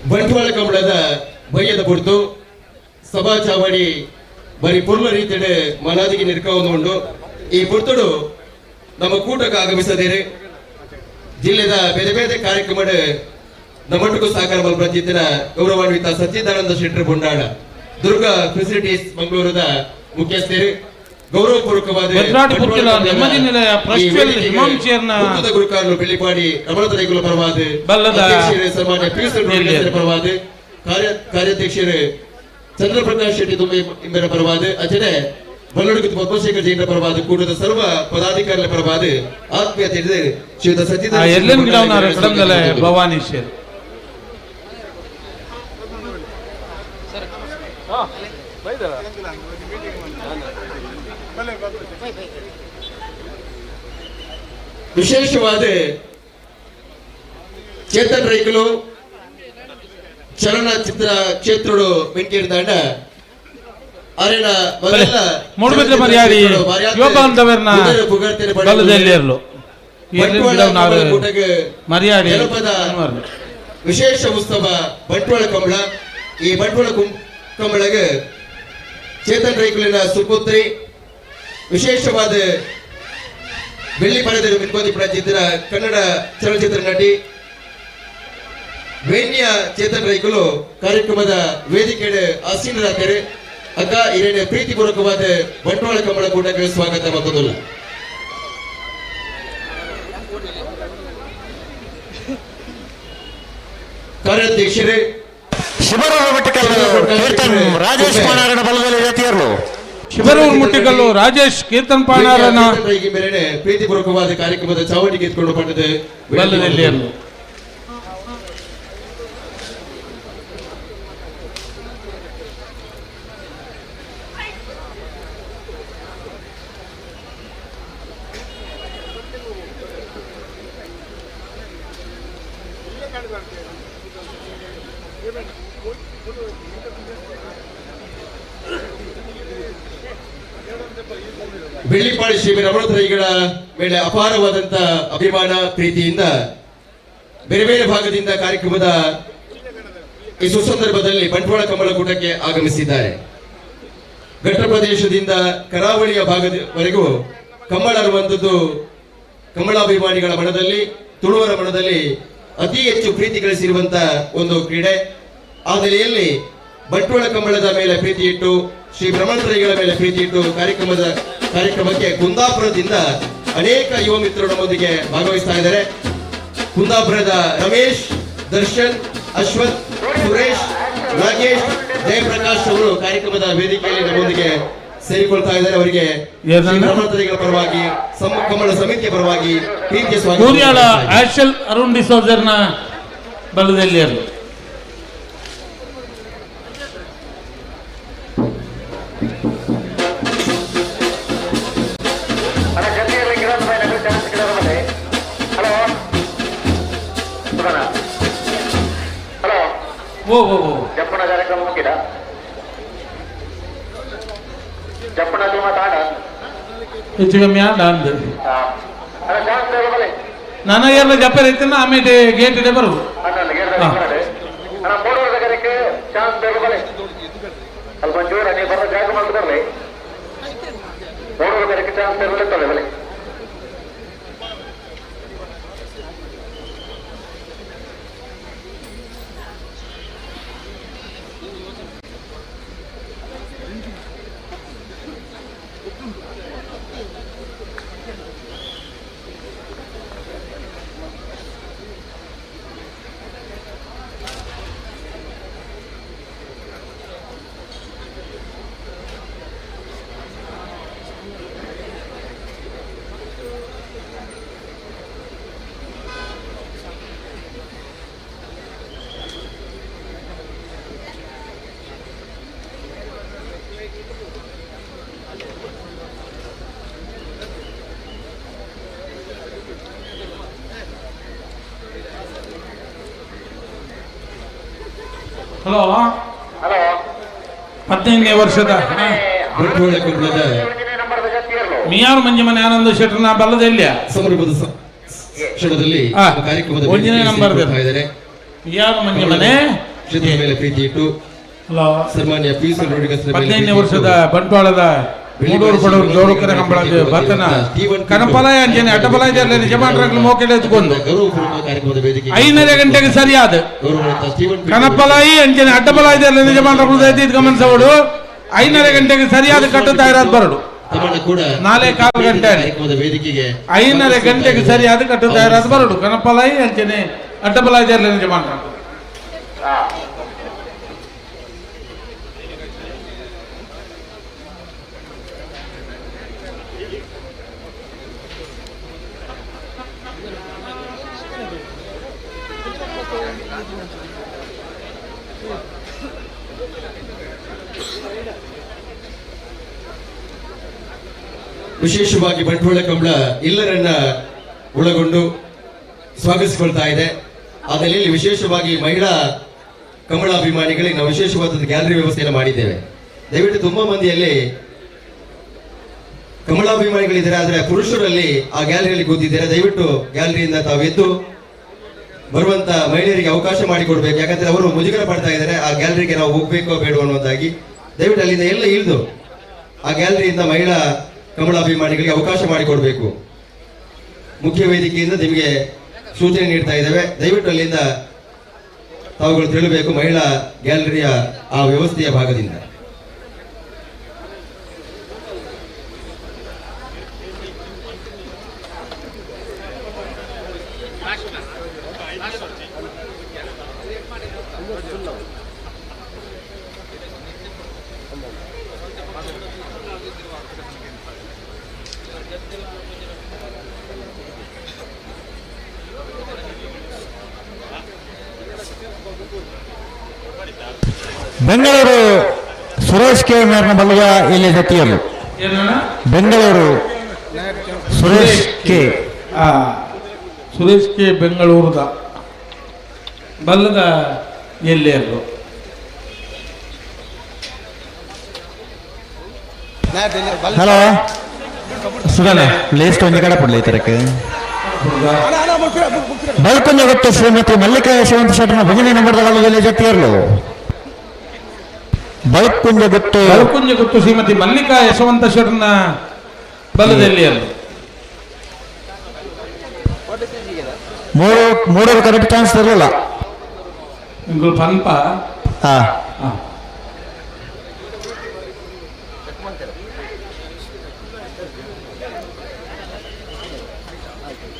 ಬಂಟ್ವಾಳ ಕಂಬಳದ ಬಯ್ಯದ ಪುರ್ತು ಸಭಾ ಚಾವಡಿ ಬರಿ ಪೂರ್ಣ ರೀತಿಯ ಮನಾದಿಗೆ ನಿರ್ಕವನ್ನು ಈ ಪುರ್ತುಡು ನಮ್ಮ ಕೂಟಕ್ಕೆ ಆಗಮಿಸದಿರಿ ಜಿಲ್ಲೆದ ಬೇರೆ ಬೇರೆ ಕಾರ್ಯಕ್ರಮದ ನಮ್ಮೊಟ್ಟಿಗೂ ಸಹಕಾರ ಮಲ್ಪ್ರಚಿತ್ತಿನ ಗೌರವಾನ್ವಿತ ಸಚ್ಚಿದಾನಂದ ಶೆಟ್ಟರ್ ಬೊಂಡಾಳ ದುರ್ಗಾ ಫೆಸಿಲಿಟೀಸ್ ಮಂಗಳೂರದ ಮುಖ್ಯಸ್ಥರು ಗೌರವಪೂರ್ವಕವಾದ ಭದ್ರಾಡಿ ಪುತ್ತಿಲ ನೆಮ್ಮದಿ ನಿಲಯ ಪ್ರಶ್ವೆಲ್ ಹಿಮಾಂಶಿಯರ್ನ ಗುರುತಾದ ಗುರುಕಾರರು ಬೆಳ್ಳಿಪಾಡಿ ರಮಣ ತರೇಕುಲ ಪರವಾದ ಬಲ್ಲದ ಅಧ್ಯಕ್ಷರು ಸನ್ಮಾನ್ಯ ಪಿ ಎಸ್ ಪರವಾದ ಕಾರ್ಯಾಧ್ಯಕ್ಷರು ಚಂದ್ರಪ್ರಕಾಶ್ ಶೆಟ್ಟಿ ತುಂಬಿ ಇಂಬರ ಪರವಾದ ಅಚನೆ ಬಲ್ಲಡುಗು ಪದ್ಮಶೇಖರ್ ಜೈನರ ಪರವಾದ ಕೂಟದ ಸರ್ವ ಪದಾಧಿಕಾರಿಗಳ ಪರವಾದ ಆತ್ಮೀಯ ತಿಳಿದು ಶ್ರೀಯುತ ಸಚ್ಚಿದಾನಂದ ಎಲ್ಲೆನ್ ಗಿಡವನಾರ ಕಡಂದಲೆ ಭವಾನಿ ಶೇರ್ ವಿಶೇಷವಾದ ಚೇತನ್ ರೈಕುಲು ಚಲನಚಿತ್ರ ಕ್ಷೇತ್ರಡು ವೆಂಕಿರ್ದಾಂಡ ಅರೆನ ಮೊದಲ ಮೂಡುಬಿದ್ರೆ ಮರ್ಯಾದಿ ಯೋಗಾಂಧವರ್ನ ಬಲ್ಲದಲ್ಲಿರಲು ಮರ್ಯಾದೆ ಜನಪದ ವಿಶೇಷ ಉತ್ಸವ ಬಂಟ್ವಾಳ ಕಂಬಳ. ಈ ಬಂಟ್ವಾಳ ಕಂಬಳಗೆ ಚೇತನ್ ರೈಕುಲಿನ ಸುಪುತ್ರಿ ವಿಶೇಷವಾದ ಬೆಳ್ಳಿ ಪಡೆದ ಮಿನ್ಕೋದಿ ಪ್ರಚಿತ್ರ ಕನ್ನಡ ಚಲನಚಿತ್ರ ನಟಿ ವೇಣ್ಯ ಚೇತನ್ ರೈಕುಲು ಕಾರ್ಯಕ್ರಮದ ವೇದಿಕೆಡೆ ಆಸೀನರಾಗ್ತಾರೆ. ಅಕ್ಕ ಹಿರೇಣ ಪ್ರೀತಿಪೂರ್ವಕವಾದ ಬಂಟ್ವಾಳ ಕಂಬಳ ಕೂಟಕ್ಕೆ ಸ್ವಾಗತ ಮತ್ತೊಂದಿಲ್ಲ. ಕಾರ್ಯಾಧ್ಯಕ್ಷರೇ ಶಿಬರೂರು ಮುಟ್ಟಿಕಲ್ಲು ಕೀರ್ತನ್ ರಾಜೇಶ್ ಪಾಣಾರನ ಬಲದಲ್ಲಿ ಜತಿಯರ್ಲು. ಶಿಬರೂರು ಮುಟ್ಟಿಕಲ್ಲು ರಾಜೇಶ್ ಕೀರ್ತನ್ ಪಾಣಾರನ ಮೇರೆನೆ ಪ್ರೀತಿಪೂರ್ವಕವಾದ ಕಾರ್ಯಕ್ರಮದ ಚಾವಣಿಗೆ ಎತ್ಕೊಂಡು ಪಡೆದ ಬಲ್ಲದಲ್ಲಿ ಬೆಳ್ಳಿಪಾಡಿ ಶ್ರೀ ರಮಣತ್ರೈಗಳ ಮೇಲೆ ಅಪಾರವಾದಂತಹ ಅಭಿಮಾನ ಪ್ರೀತಿಯಿಂದ ಬೇರೆ ಬೇರೆ ಭಾಗದಿಂದ ಕಾರ್ಯಕ್ರಮದ ಈ ಸುಸಂದರ್ಭದಲ್ಲಿ ಬಂಟ್ವಾಳ ಕಮಲಕೂಟಕ್ಕೆ ಆಗಮಿಸಿದ್ದಾರೆ. ಘಟ್ಟ ಪ್ರದೇಶದಿಂದ ಕರಾವಳಿಯ ಭಾಗದವರೆಗೂ ಕಮ್ಮಳ ಅನ್ನುವಂಥದ್ದು ಕಮಲಾಭಿಮಾನಿಗಳ ಮನದಲ್ಲಿ, ತುಳುವರ ಮನದಲ್ಲಿ ಅತಿ ಹೆಚ್ಚು ಪ್ರೀತಿ ಗಳಿಸಿರುವಂತಹ ಒಂದು ಕ್ರೀಡೆ. ಆ ನೆಲೆಯಲ್ಲಿ ಬಂಟ್ವಾಳ ಕಂಬಳದ ಮೇಲೆ ಪ್ರೀತಿ ಇಟ್ಟು, ಶ್ರೀ ಬ್ರಹ್ಮತ್ರೈಗಳ ಮೇಲೆ ಪ್ರೀತಿ ಇಟ್ಟು ಕಾರ್ಯಕ್ರಮಕ್ಕೆ ಕುಂದಾಪುರದಿಂದ ಅನೇಕ ಯುವ ಮಿತ್ರರು ನಮ್ಮೊಂದಿಗೆ ಭಾಗವಹಿಸ್ತಾ ಇದ್ದಾರೆ. ಕುಂದಾಪುರದ ರಮೇಶ್, ದರ್ಶನ್, ಅಶ್ವಥ್, ಸುರೇಶ್, ನಾಗೇಶ್, ಜಯಪ್ರಕಾಶ್ ಅವರು ಕಾರ್ಯಕ್ರಮದ ವೇದಿಕೆಯಲ್ಲಿ ನಮ್ಮೊಂದಿಗೆ ಸೇರಿಕೊಳ್ತಾ ಇದ್ದಾರೆ. ಅವರಿಗೆ ಬ್ರಹ್ಮತ್ರೈಗಳ ಪರವಾಗಿ, ಕಮಲ ಸಮಿತಿಯ ಪರವಾಗಿ ಪ್ರೀತಿಯ ಸ್ವಾಗತ. ಕೂರ್ಯಾಳ ಆಶಲ್ ಅರುಣ್ ಡಿಸೋಜರ್ನ ಬಲದಲ್ಲಿ ಓ ಓ ಓ ಜಪ್ಪಣ ಕಾರ್ಯಕ್ರಮ ಮುಗಿದ ಜಪ್ಪಣ ಮಾತಾಡ ಹೆಚ್ಚು ಕಮ್ಮಿ ಆಂಡ ಅಂದು ನಾನು ಎಲ್ಲ ಜಪ್ಪರ್ ಇತ್ತಿನ ಆಮೇಲೆ ಗೇಟ್ ಇದೆ ಬರುದು. ಚಾನ್ಸ್ ಬೇಗ ಬಲೆ ಅಲ್ಪ ಜೋರ ನೀವು ಬರೋ ಜಾಗ ಮಾಡ್ತು ಬರಲಿ ಮೂರು ಕರೆಕ್ಕೆ ಚಾನ್ಸ್ ಬೇಗ ಬಲೆ. ಹಲೋ ಹಲೋ 15ನೇ ವರ್ಷದ ಮಿಯಾರ್ ಮಂಜಮನೆ ಆನಂದ ಶೆಟ್ಟರ್ನ ಬಲ್ಲದೆಲ್ಲ ಸಂಭ್ರಮದ ಕ್ಷಣದಲ್ಲಿ ಕಾರ್ಯಕ್ರಮದ ಒಂದನೇ ನಂಬರ್ ಮಿಯಾರ್ ಮಂಜಮನೆ ಕ್ಷೇತ್ರದ ಮೇಲೆ ಪ್ರೀತಿ ಇಟ್ಟು ಹಲೋ ಸನ್ಮಾನ್ಯ ಪಿ ಸಿ 15ನೇ ವರ್ಷದ ಬಂಟ್ವಾಳದ ಮೂಡೂರು ಬಡವರು ಜೋಡುಕರ ಕಂಬಳದ ಭರ್ತನ ಕನಪಲಾಯ ಅಂಜನೆ ಅಟಪಲಾಯ ಯಜಮಾನರಾಗಲು ಮೋಕೆಡೆ ಎತ್ಕೊಂಡು ಕಾರ್ಯಕ್ರಮದ ವೇದಿಕೆ 5:30 ಗಂಟೆಗೆ ಸರಿಯಾದ ಕನಪಲಾಯಿ ಅಂಜನೆ ಅಡ್ಡಪಲಾಯ ಯಜಮಾನರಾಗಲು ಗಮನಿಸೋಡು 5:30 ಗಂಟೆಗೆ ಸರಿಯಾದ ಕಟ್ಟು ತಯಾರಾದ ಬರಡು ಕೂಡ 4.15 ಗಂಟೆ ಕಾರ್ಯಕ್ರಮದ ವೇದಿಕೆಗೆ 5:30 ಗಂಟೆಗೆ ಸರಿಯಾದ ಕಟ್ಟು ತಯಾರಾದ ಬರಡು ಕನಪಲಾಯಿ ಅಂಜನೆ ಅಡ್ಡಪಲಾಯ ಯಜಮಾನರಾಗಲು. ವಿಶೇಷವಾಗಿ ಬಂಟ್ವಾಳ ಕಂಬಳ ಎಲ್ಲರನ್ನ ಒಳಗೊಂಡು ಸ್ವಾಗತಿಸಿಕೊಳ್ತಾ ಇದೆ. ಅದರಲ್ಲಿ ವಿಶೇಷವಾಗಿ ಮಹಿಳಾ ಕಂಬಳಾಭಿಮಾನಿಗಳಿಗೆ ನಾವು ವಿಶೇಷವಾದ ಗ್ಯಾಲರಿ ವ್ಯವಸ್ಥೆಯನ್ನು ಮಾಡಿದ್ದೇವೆ. ದಯವಿಟ್ಟು ತುಂಬಾ ಮಂದಿಯಲ್ಲಿ ಕಮಲಾಭಿಮಾನಿಗಳಿದ್ದಾರೆ, ಆದರೆ ಪುರುಷರಲ್ಲಿ ಆ ಗ್ಯಾಲರಿಯಲ್ಲಿ ಕೂತಿದ್ದಾರೆ. ದಯವಿಟ್ಟು ಗ್ಯಾಲರಿಯಿಂದ ತಾವು ಎದ್ದು ಬರುವಂತ ಮಹಿಳೆಯರಿಗೆ ಅವಕಾಶ ಮಾಡಿಕೊಡ್ಬೇಕು. ಯಾಕಂದ್ರೆ ಅವರು ಮುಜುಗರ ಪಡ್ತಾ ಇದ್ದಾರೆ, ಆ ಗ್ಯಾಲರಿಗೆ ನಾವು ಹೋಗ್ಬೇಕೋ ಬೇಡ ಅನ್ನುವಂತಾಗಿ. ದಯವಿಟ್ಟು ಅಲ್ಲಿಂದ ಎಲ್ಲ ಇಳಿದು ಆ ಗ್ಯಾಲರಿಯಿಂದ ಮಹಿಳಾ ಕಮಲಾಭಿಮಾನಿಗಳಿಗೆ ಅವಕಾಶ ಮಾಡಿಕೊಡ್ಬೇಕು. ಮುಖ್ಯ ವೇದಿಕೆಯಿಂದ ನಿಮಗೆ ಸೂಚನೆ ನೀಡ್ತಾ ಇದ್ದೇವೆ. ದಯವಿಟ್ಟು ಅಲ್ಲಿಂದ ತಾವುಗಳು ತಿಳಿಬೇಕು ಮಹಿಳಾ ಗ್ಯಾಲರಿಯ ಆ ವ್ಯವಸ್ಥೆಯ ಭಾಗದಿಂದ. ಬೆಂಗಳೂರು ಸುರೇಶ್ ಕೆ ಮೇರ್ನ ಬಲ್ಲದ ಇಲ್ಲಿ ಜತಿಯರು. ಬೆಂಗಳೂರು ಸುರೇಶ್ ಕೆ. ಸುರೇಶ್ ಕೆ ಬೆಂಗಳೂರದ ಬಲ್ಲದ ಎಲ್ಲೆಯರು. ಹಲೋ ಸುಧಾನ ಲೇಸ್ಟ್ ಒಂಜಿ ಕಡೆ ಪಡ್ಲಿ ತರಕ್ಕೆ ಬಲ್ಕುಂಜ ಗೊತ್ತು ಶ್ರೀಮತಿ ಮಲ್ಲಿಕಾ ಯಶವಂತ ಶೆಟ್ಟನ ಭಜನೆ ನಂಬರ್ದ ಬಲ್ಲದಲ್ಲಿ ಜತಿಯರ್ಲು. ಬಲ್ಕುಂಜ ಗೊತ್ತು ಬಲ್ಕುಂಜ ಗೊತ್ತು ಶ್ರೀಮತಿ ಮಲ್ಲಿಕಾ ಯಶವಂತ ಶೆಟ್ಟನ ಬಲ್ಲದಲ್ಲಿ ಮೂರು ಮೂರು ಕರೆಕ್ಟ್ ಚಾನ್ಸ್ ಇರಲಿಲ್ಲ. ಪನ್ಪ ಹಾ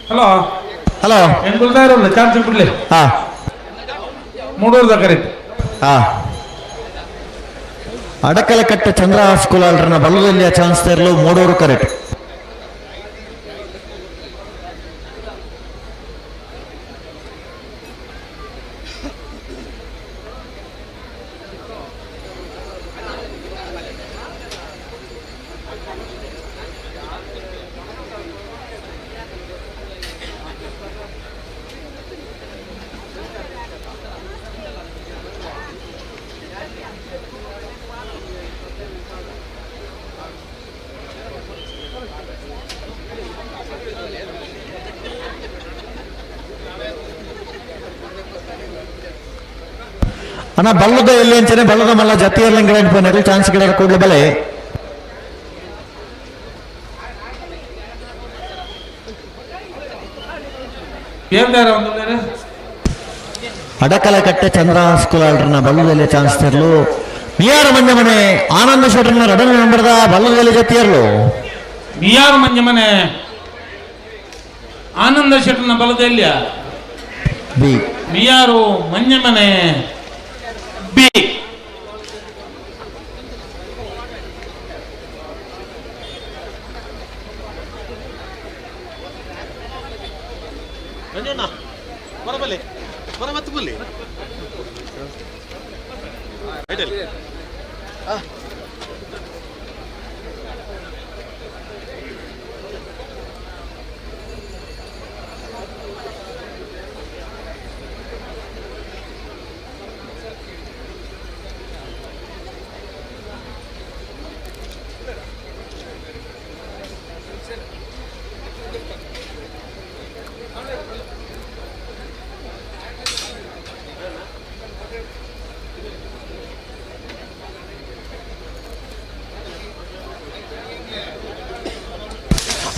ಹಲೋ ಹಲೋ ಎಂಕುಲ್ತಾ ಇರೋಲ್ಲ ಚಾನ್ಸ್ ಬಿಡ್ಲಿ. ಹಾ ಮೂಡೂರ್ದ ಕರೆಕ್ಟ್. ಹಾ ಅಡಕಲಕಟ್ಟೆ ಚಂದ್ರಹಾಸ್ ಕುಲಾಲ್ರನ್ನ ಬಲ್ಲದಲ್ಲಿ ಚಾನ್ಸ್ ಇರಲು ಮೂಡೂರು ಕರೆಕ್ಟ್. ಅಣ್ಣ ಬಲ್ಲದ ಎಲ್ಲಿ ಅಂಚನೆ ಬಲ್ಲದ ಮಲ್ಲ ಜತಿಯರ್ಲಿಂಗ್ ಚಾನ್ಸ್ ಗಿಡ ಕೂಡಲೇ ಬಲೆ. ಅಡಕಲಕಟ್ಟೆ ಚಂದ್ರಹಾಸ್ ಕುಲಾಲ್ರನ್ನ ಬಲ್ಲದಲ್ಲಿ ಚಾನ್ಸ್ ತರಲು ಮಿಯಾರ ಮಂಜಮನೆ ಆನಂದ ಶೆಟ್ಟರ್ನ ಎರಡನೇ ನಂಬರ್ದ ಬಲ್ಲದಲ್ಲಿ ಜತಿಯರ್ಲು. ಮಿಯಾರ ಮಂಜಮನೆ ಆನಂದ ಶೆಟ್ಟರ್ನ ಬಲದಲ್ಲಿಯ ಬಿ ಮಿಯಾರು ಮಂಜಮನೆ ಬಿ.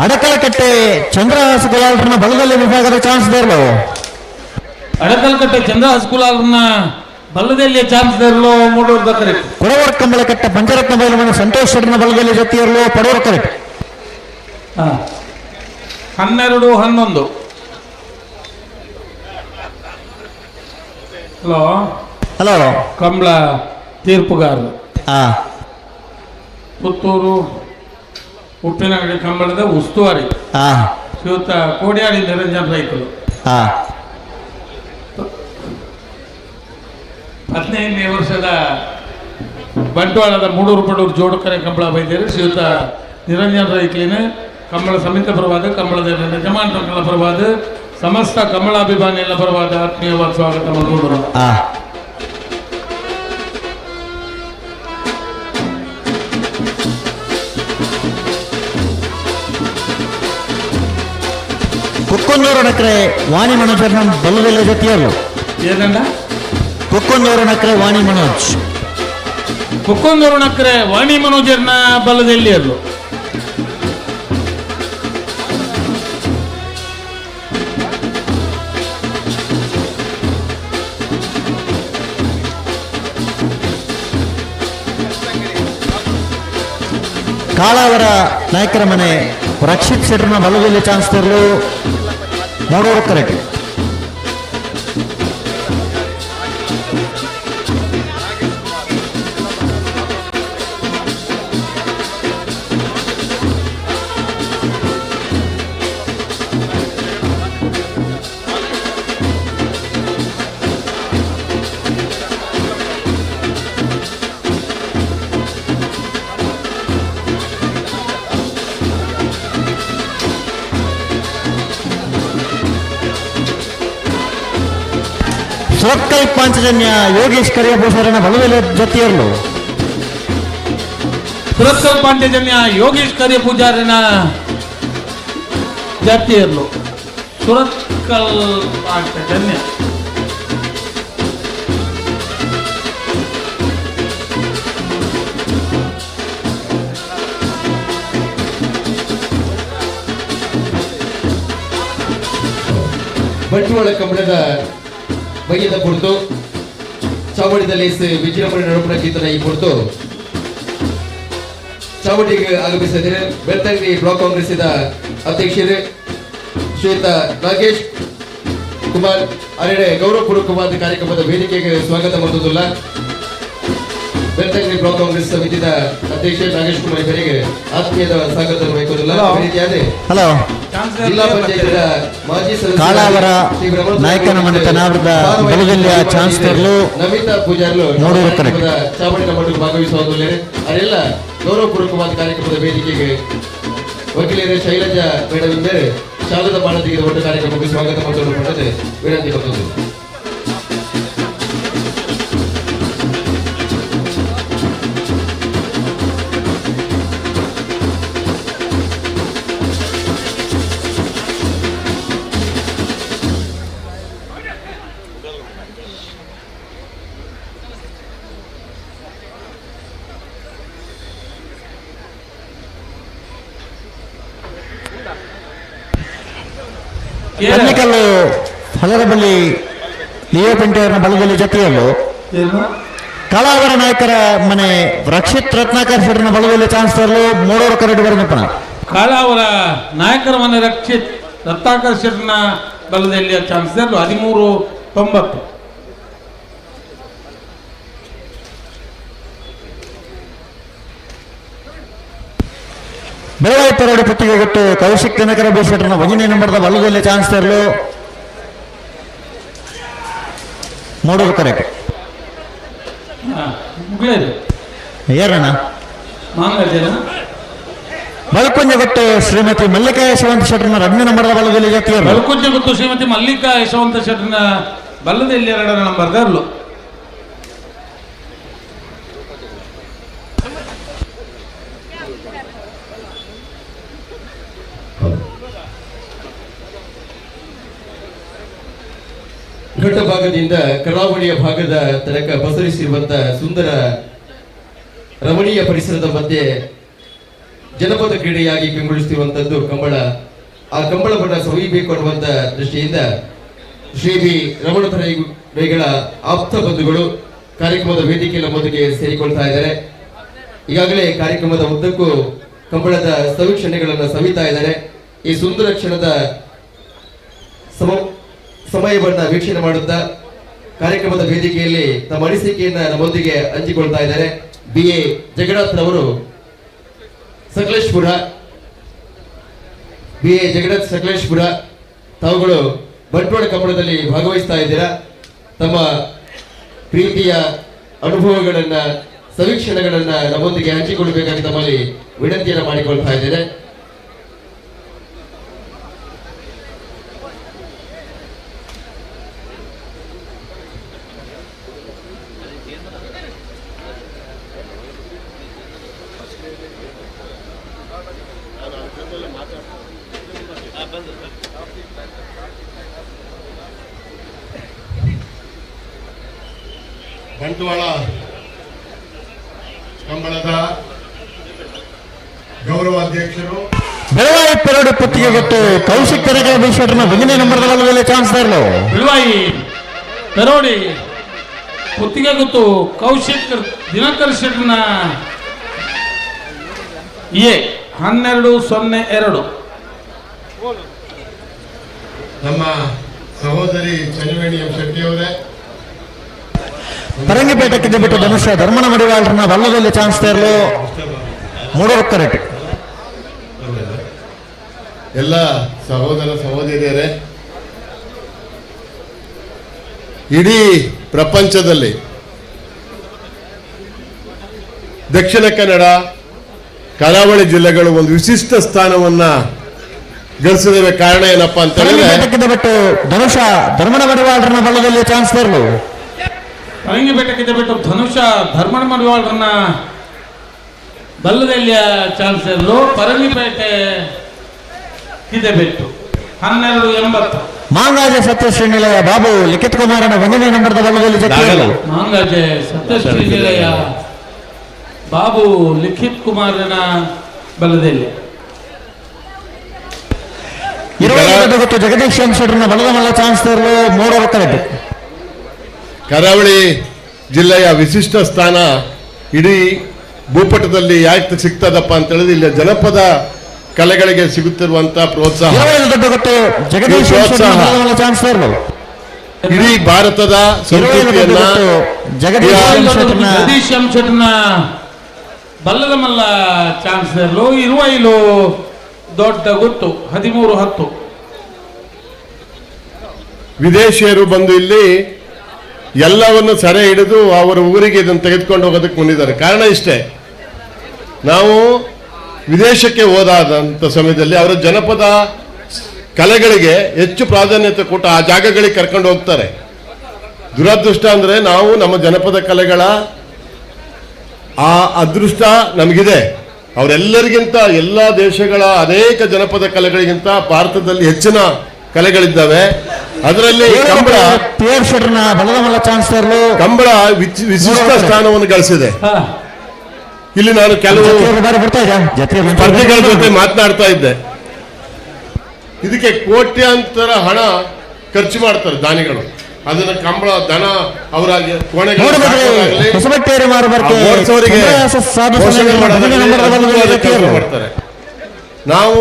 ಅಡಕಲಕಟ್ಟೆ ಚಂದ್ರಹಾಸ್ ಕುಲಾಲ್ರನ್ನ ಬಲದಲ್ಲಿ ವಿಭಾಗದ ಚಾನ್ಸ್ ದೇರ್ಲು. ಅಡಕಲಕಟ್ಟೆ ಚಂದ್ರಹಾಸ್ ಕುಲಾಲ್ರನ್ನ ಬಲ್ಲದಲ್ಲಿ ಚಾನ್ಸ್ ದೇರ್ಲು ಮೂಡೂರ್ದ ಕರೆಕ್ಟ್. ಕೊಡವರ್ ಕಂಬಳಕಟ್ಟೆ ಪಂಚರತ್ನ ಬೈಲಮನೆ ಸಂತೋಷ್ ಶೆಟ್ಟರ್ನ ಬಲದಲ್ಲಿ ಜತಿಯರ್ಲು ಪಡವರ್ ಕರೆಕ್ಟ್. 12 11. ಹಲೋ ಹಲೋ ಕಂಬಳ ತೀರ್ಪುಗಾರರು ಪುತ್ತೂರು ಉಪ್ಪಿನಂಗಡಿ ಕಂಬಳದ ಉಸ್ತುವಾರಿ ಶ್ರೀಯುತ ಕೋಡಿಯಾಡಿ ನಿರಂಜನ್ ರೈತರು 15ನೇ ವರ್ಷದ ಬಂಟ್ವಾಳದ ಮೂಡೂರು ಪಡೂರು ಜೋಡುಕರೆ ಕಂಬಳ ಬೈದೇರು ಶ್ರೀಯುತ ನಿರಂಜನ್ ರೈಕ್ಲಿನ ಕಂಬಳ ಸಮಿತಿ ಪರವಾದ ಕಂಬಳದ ಯಜಮಾನರ ಪರವಾದ ಸಮಸ್ತ ಕಮಲಾಭಿಮಾನಿಗಳ ಪರವಾದ ಆತ್ಮೀಯವಾದ ಸ್ವಾಗತ ಮಾಡಿದರು. ಕುಕ್ಕೊಂದೂರು ನಕ್ರೆ ವಾಣಿ ಮನೋಜರ್ನ ಬಲ್ಲದಲ್ಲೇ ಜೊತೆಯಲ್ಲು ಏನಂದ ಕುಕ್ಕೊಂದೂರು ನಕ್ರೆ ವಾಣಿ ಮನೋಜ್ ಕುಕ್ಕೊಂದೂರು ನಕ್ರೆ ವಾಣಿ ಮನೋಜರ್ನ ಬಲ್ಲದಲ್ಲಿ ಅಲ್ಲು. ಕಾಳಾವರ ನಾಯಕರ ಮನೆ ರಕ್ಷಿತ್ ಶೆಟ್ಟರ್ನ ಬಲದಲ್ಲಿ ಚಾನ್ಸ್ ತರಲು ಮೂಡೂರು ಕರೆಕ್ಟ್. Surathkal Panchajanya Yogesh ಕರಿಯಭೂಷರನ ಬಲುವೆಲೆ ಜೊತೆಯಲ್ಲೂ. ಸುರತ್ಕಲ್ ಪಾಂಚಜನ್ಯ ಯೋಗೇಶ್ ಕರಿಯ ಪೂಜಾರಿನ ಜಾತಿಯಲ್ಲೂ ಸುರತ್ಕಲ್ ಪಾಂಚಜನ್ಯ. ಬಂಟ್ವಾಳ ಕಂಬಳದ ಬಯ್ಯದ ಪುರ್ತು ಚಾವಡಿದಲ್ಲಿ ವಿಜೃಂಭಣೆ ನಡುಪಣ ಕೀರ್ತನ ಈ ಪುರ್ತು ಚಾವಡಿಗೆ ಆಗಮಿಸಿದರೆ ಬೆಳ್ತಂಗಡಿ ಬ್ಲಾಕ್ ಕಾಂಗ್ರೆಸ್ಸಿನ ಅಧ್ಯಕ್ಷರು ಶ್ವೇತ ನಾಗೇಶ್ ಕುಮಾರ್ ಅರೆಡೆ ಗೌರವಪೂರ್ವಕವಾದ ಕಾರ್ಯಕ್ರಮದ ವೇದಿಕೆಗೆ ಸ್ವಾಗತ ಮಾಡುವುದಿಲ್ಲ. ಬೆಳ್ತಂಗಡಿ ಬ್ಲಾಕ್ ಕಾಂಗ್ರೆಸ್ ಸಮಿತಿಯ ಅಧ್ಯಕ್ಷ ನಾಗೇಶ್ ಕುಮಾರ್ ಇವರಿಗೆ ಆತ್ಮೀಯದ ಸ್ವಾಗತ ವಹಿಸುವುದಿಲ್ಲ. ರೀತಿಯಾದ ಹಲೋ ಜಿಲ್ಲಾ ಪಂಚಾಯತ್ ಮಾಜಿ ಸದಸ್ಯ ಕಾಳಾವರ ನಾಯಕನ ಮನೆತನಾವರದ ಬಲದಲ್ಲಿಯ ಚಾನ್ಸ್ಲರ್ಲು ನಮಿತಾ ಪೂಜಾರ್ಲು ಮೂಡೂರು ಕರೆಕ್ಟ್. ಚಾವಡಿನ ಮಟ್ಟಕ್ಕೆ ಭಾಗವಹಿಸುವುದಿಲ್ಲ. ಅವರೆಲ್ಲ ಗೌರವಪೂರ್ವಕವಾದ ಕಾರ್ಯಕ್ರಮದ ವೇದಿಕೆಗೆ ವಕೀಲರೇ ಶೈಲಜಾ ಮೇಡಮ್ ಬೇರೆ ಶಾಲದ ಬಾಣತಿಗೆ ಒಟ್ಟು ಕಾರ್ಯಕ್ರಮಕ್ಕೆ ಸ್ವಾಗತ ಮಾಡುತ್ತದೆ ವಿನಂತಿ ಮಾಡುವುದು. ಕನ್ನಿಕಲ್ಲು ಫಲರಬಳ್ಳಿ ಲಿಯೋ ಪೆಂಟೆಯವರ ಬಲದಲ್ಲಿ ಜೊತೆಯಲ್ಲೂ ಕಳಾವರ ನಾಯಕರ ಮನೆ ರಕ್ಷಿತ್ ರತ್ನಾಕರ್ ಶೆಟ್ಟರ್ನ ಬಲದಲ್ಲಿ ಚಾನ್ಸ್ಲರ್ಲು ಮೂಡೂರು ಕರಡು ಬರನಪ್ಪನ. ಕಾಳಾವರ ನಾಯಕರ ಮನೆ ರಕ್ಷಿತ್ ರತ್ನಾಕರ್ ಶೆಟ್ಟರ್ನ ಬಲದಲ್ಲಿ ಚಾನ್ಸ್ಲರ್ 13:90. ಬೆಳಗಾವಿ ಪರೋಡಿ ಪಟ್ಟಿಗೆ ಗೊತ್ತು ಕೌಶಿಕ್ ದಿನಕರ ಬೇಸೆಟ್ಟರ್ನ ಒಂದನೇ ನಂಬರ್ದ ಬಲದಲ್ಲಿ ಚಾನ್ಸ್ಲರ್ಲು ಮೂಡೂರು ಕರೆಕ್ಟ್. ಏರಣ್ಣ ಬಳ್ಕುಂಜ ಗೊತ್ತು ಶ್ರೀಮತಿ ಮಲ್ಲಿಕಾ ಯಶವಂತ ಶೆಟ್ಟರ್ನ ಎರಡನೇ ನಂಬರ್ದ ಬಲದಲ್ಲಿ ಜೊತೆಯಲ್ಲೂ. ಬಳ್ಕುಂಜ ಗೊತ್ತು ಶ್ರೀಮತಿ ಮಲ್ಲಿಕಾ ಯಶವಂತ ಶೆಟ್ಟರ್ನ ಬಲದಲ್ಲಿ ಎರಡನೇ ನಂಬರ್ದಲ್ಲೂ. ಘಟ್ಟ ಭಾಗದಿಂದ ಕರಾವಳಿಯ ಭಾಗದ ತನಕ ಪಸರಿಸಿರುವಂತಹ ಸುಂದರ ರಮಣೀಯ ಪರಿಸರದ ಮಧ್ಯೆ ಜನಪದ ಕ್ರೀಡೆಯಾಗಿ ಕಂಗೊಳಿಸುತ್ತಿರುವಂತದ್ದು ಕಂಬಳ. ಆ ಕಂಬಳವನ್ನು ಸವಿಯಬೇಕು ಅನ್ನುವಂತ ದೃಷ್ಟಿಯಿಂದ ಶ್ರೀ ಬಿ ರಮಣ ರೈಗಳ ಆಪ್ತ ಬಂಧುಗಳು ಕಾರ್ಯಕ್ರಮದ ವೇದಿಕೆಯ ನಮ್ಮೊಂದಿಗೆ ಸೇರಿಕೊಳ್ತಾ ಇದ್ದಾರೆ. ಈಗಾಗಲೇ ಕಾರ್ಯಕ್ರಮದ ಉದ್ದಕ್ಕೂ ಕಂಬಳದ ಸವಿಕ್ಷಣೆಗಳನ್ನು ಸವಿತಾ ಇದ್ದಾರೆ. ಈ ಸುಂದರ ಕ್ಷಣದ ಸಮಯವನ್ನು ವೀಕ್ಷಣೆ ಮಾಡುತ್ತಾ ಕಾರ್ಯಕ್ರಮದ ವೇದಿಕೆಯಲ್ಲಿ ತಮ್ಮ ಅನಿಸಿಕೆಯನ್ನ ನಮ್ಮೊಂದಿಗೆ ಹಂಚಿಕೊಳ್ತಾ ಇದ್ದಾರೆ ಬಿ ಎ ಜಗನ್ನಾಥ್ ರವರು, ಸಕಲೇಶ್ಪುರ. ಬಿ ಎ ಜಗನ್ನಾಥ್ ಸಕಲೇಶ್ಪುರ, ತಾವುಗಳು ಬಂಟ್ವಾಳ ಕಂಬಳದಲ್ಲಿ ಭಾಗವಹಿಸ್ತಾ ಇದ್ದೀರಾ. ತಮ್ಮ ಪ್ರೀತಿಯ ಅನುಭವಗಳನ್ನ, ಸವೀಕ್ಷಣೆಗಳನ್ನ ನಮ್ಮೊಂದಿಗೆ ಹಂಚಿಕೊಳ್ಳಬೇಕಾಗಿ ತಮ್ಮಲ್ಲಿ ವಿನಂತಿಯನ್ನು ಮಾಡಿಕೊಳ್ತಾ ಇದ್ದೇನೆ. ಬಂಟ್ವಾಳ ಕಂಬಳದ ಗೌರವಾಧ್ಯಕ್ಷರು ಬೆಳಗಾವಿ ಪೆರೋಡಿ ಪುತ್ತಿಗೆ ಗೊತ್ತು ಕೌಶಿಕ್ ತೆರಗೆ ಬೇಸೆಟ್ಟರ್ನ ಒಂದನೇ ನಂಬರ್ದ ಬಲದಲ್ಲಿ ಚಾನ್ಸ್ಲರ್ಲು. ಬೆಳಗಾವಿ ಪೆರೋಡಿ ಪುತ್ತಿಗೆ ಗೊತ್ತು ಕೌಶಿಕ್ ದಿನಕರ್ ಶೆಟ್ಟರ್ನ ಎ 12:02. ನಮ್ಮ ಸಹೋದರಿ ಚನ್ನವೇಣಿ ಎಂ ಶೆಟ್ಟಿಯವರೇ, ಪರಂಗಿಪೇಟೆಗೆ ಬಿಟ್ಟು ಧನುಷ್ಯ ಧರ್ಮನ ಮಡಿವಾಳರನ್ನ ಬಲ್ಲದಲ್ಲಿ ಚಾನ್ಸ್ಲರ್ಲು ಮೂಡೂರು ಕರೆಕ್ಟ್. ಎಲ್ಲ ಸಹೋದರ ಸಹೋದರಿಯರೇ, ಇಡೀ ಪ್ರಪಂಚದಲ್ಲಿ ದಕ್ಷಿಣ ಕನ್ನಡ ಕರಾವಳಿ ಜಿಲ್ಲೆಗಳು ಒಂದು ವಿಶಿಷ್ಟ ಸ್ಥಾನವನ್ನು ಗಳಿಸಿದ್ದೇವೆ. ಕಾರಣ ಏನಪ್ಪಾ ಅಂತ ಹೇಳಿದ್ರೆ ಬಿಟ್ಟು ಧನುಷ ಧರ್ಮಣ ಮಡಿವಾಳರನ್ನ ಬಲ್ಲದಲ್ಲಿ ಚಾನ್ಸ್ ತರಲು. ಪರಂಗಿಬೆಟ್ಟಕ್ಕಿದ್ದ ಬಿಟ್ಟು ಧನುಷ ಧರ್ಮಣ ಮಡಿವಾಳರನ್ನ ಬಲ್ಲದಲ್ಲಿ ಚಾನ್ಸ್ ಇರಲು. ಪರಂಗಿಪೇಟೆ ಕಿದೆಬೆಟ್ಟು 12.80. ಮಾಂಗಾಜೆ ಸತ್ಯಶ್ರೀ ನಿಲಯ ಬಾಬು ಲಿಖಿತ್ ಕುಮಾರನ 1ನೇ ನಂಬರ್ದ ಬಲ್ಲದಲ್ಲಿ ಜೊತೆಯಲ್ಲ. ಮಾಂಗಾಜೆ ಸತ್ಯಶ್ರೀ ನಿಲಯ ಬಾಬು ಲಿಖಿತ್ ಕುಮಾರನ ಬಲದಲ್ಲಿ. 25 ಗೊತ್ತು ಜಗದೀಶ್ ಶೆಟ್ಟರ್ನ ಬಲದ ಮಲ್ಲ ಚಾನ್ಸ್ ತರಲು 3 ಕರೆಕ್ಟ್. ಕರಾವಳಿ ಜಿಲ್ಲೆಯ ವಿಶಿಷ್ಟ ಸ್ಥಾನ ಇಡೀ ಭೂಪಟದಲ್ಲಿ ಯಾಕೆ ಸಿಗ್ತದಪ್ಪ ಅಂತ ಹೇಳಿದ್ರೆ ಇಲ್ಲಿ ಜನಪದ ಕಲೆಗಳಿಗೆ ಸಿಗುತ್ತಿರುವಂತಹ ಪ್ರೋತ್ಸಾಹ, ಇಡೀ ಭಾರತದ ಸಂಸ್ಕೃತಿಯನ್ನ ಜಗದೀಶ್ ಶೆಟ್ಟರ್ನ ಬಲ್ಲದ ಮಲ್ಲ ಚಾನ್ಸ್ ತರಲು. ಇರುವೈಲು ದೊಡ್ಡ ಗುತ್ತು 13-10. ವಿದೇಶಿಯರು ಬಂದು ಇಲ್ಲಿ ಎಲ್ಲವನ್ನು ಸೆರೆ ಹಿಡಿದು ಅವರ ಊರಿಗೆ ಇದನ್ನು ತೆಗೆದುಕೊಂಡು ಹೋಗೋದಕ್ಕೆ ಮುಂದಿದ್ದಾರೆ. ಕಾರಣ ಇಷ್ಟೇ, ನಾವು ವಿದೇಶಕ್ಕೆ ಹೋದಾದಂಥ ಸಮಯದಲ್ಲಿ ಅವರ ಜನಪದ ಕಲೆಗಳಿಗೆ ಹೆಚ್ಚು ಪ್ರಾಧಾನ್ಯತೆ ಕೊಟ್ಟು ಆ ಜಾಗಗಳಿಗೆ ಕರ್ಕೊಂಡು ಹೋಗ್ತಾರೆ. ದುರದೃಷ್ಟ ಅಂದರೆ ನಾವು ನಮ್ಮ ಜನಪದ ಕಲೆಗಳ ಆ ಅದೃಷ್ಟ ನಮಗಿದೆ. ಅವರೆಲ್ಲರಿಗಿಂತ ಎಲ್ಲ ದೇಶಗಳ ಅನೇಕ ಜನಪದ ಕಲೆಗಳಿಗಿಂತ ಭಾರತದಲ್ಲಿ ಹೆಚ್ಚಿನ ಕಲೆಗಳಿದ್ದಾವೆ. ಅದರಲ್ಲಿ ಕಂಬಳ ಕಂಬಳ ವಿಶಿಷ್ಟ ಸ್ಥಾನವನ್ನು ಗಳಿಸಿದೆ. ಇಲ್ಲಿ ನಾನು ಕೆಲವು ಸ್ಪರ್ಧಿಗಳ ಜೊತೆ ಮಾತನಾಡ್ತಾ ಇದ್ದೆ. ಇದಕ್ಕೆ ಕೋಟ್ಯಾಂತರ ಹಣ ಖರ್ಚು ಮಾಡ್ತಾರೆ ದಾನಿಗಳು. ಅದನ್ನ ಕಂಬಳ ದನ ಅವರ ಮಾಡ್ತಾರೆ. ನಾವು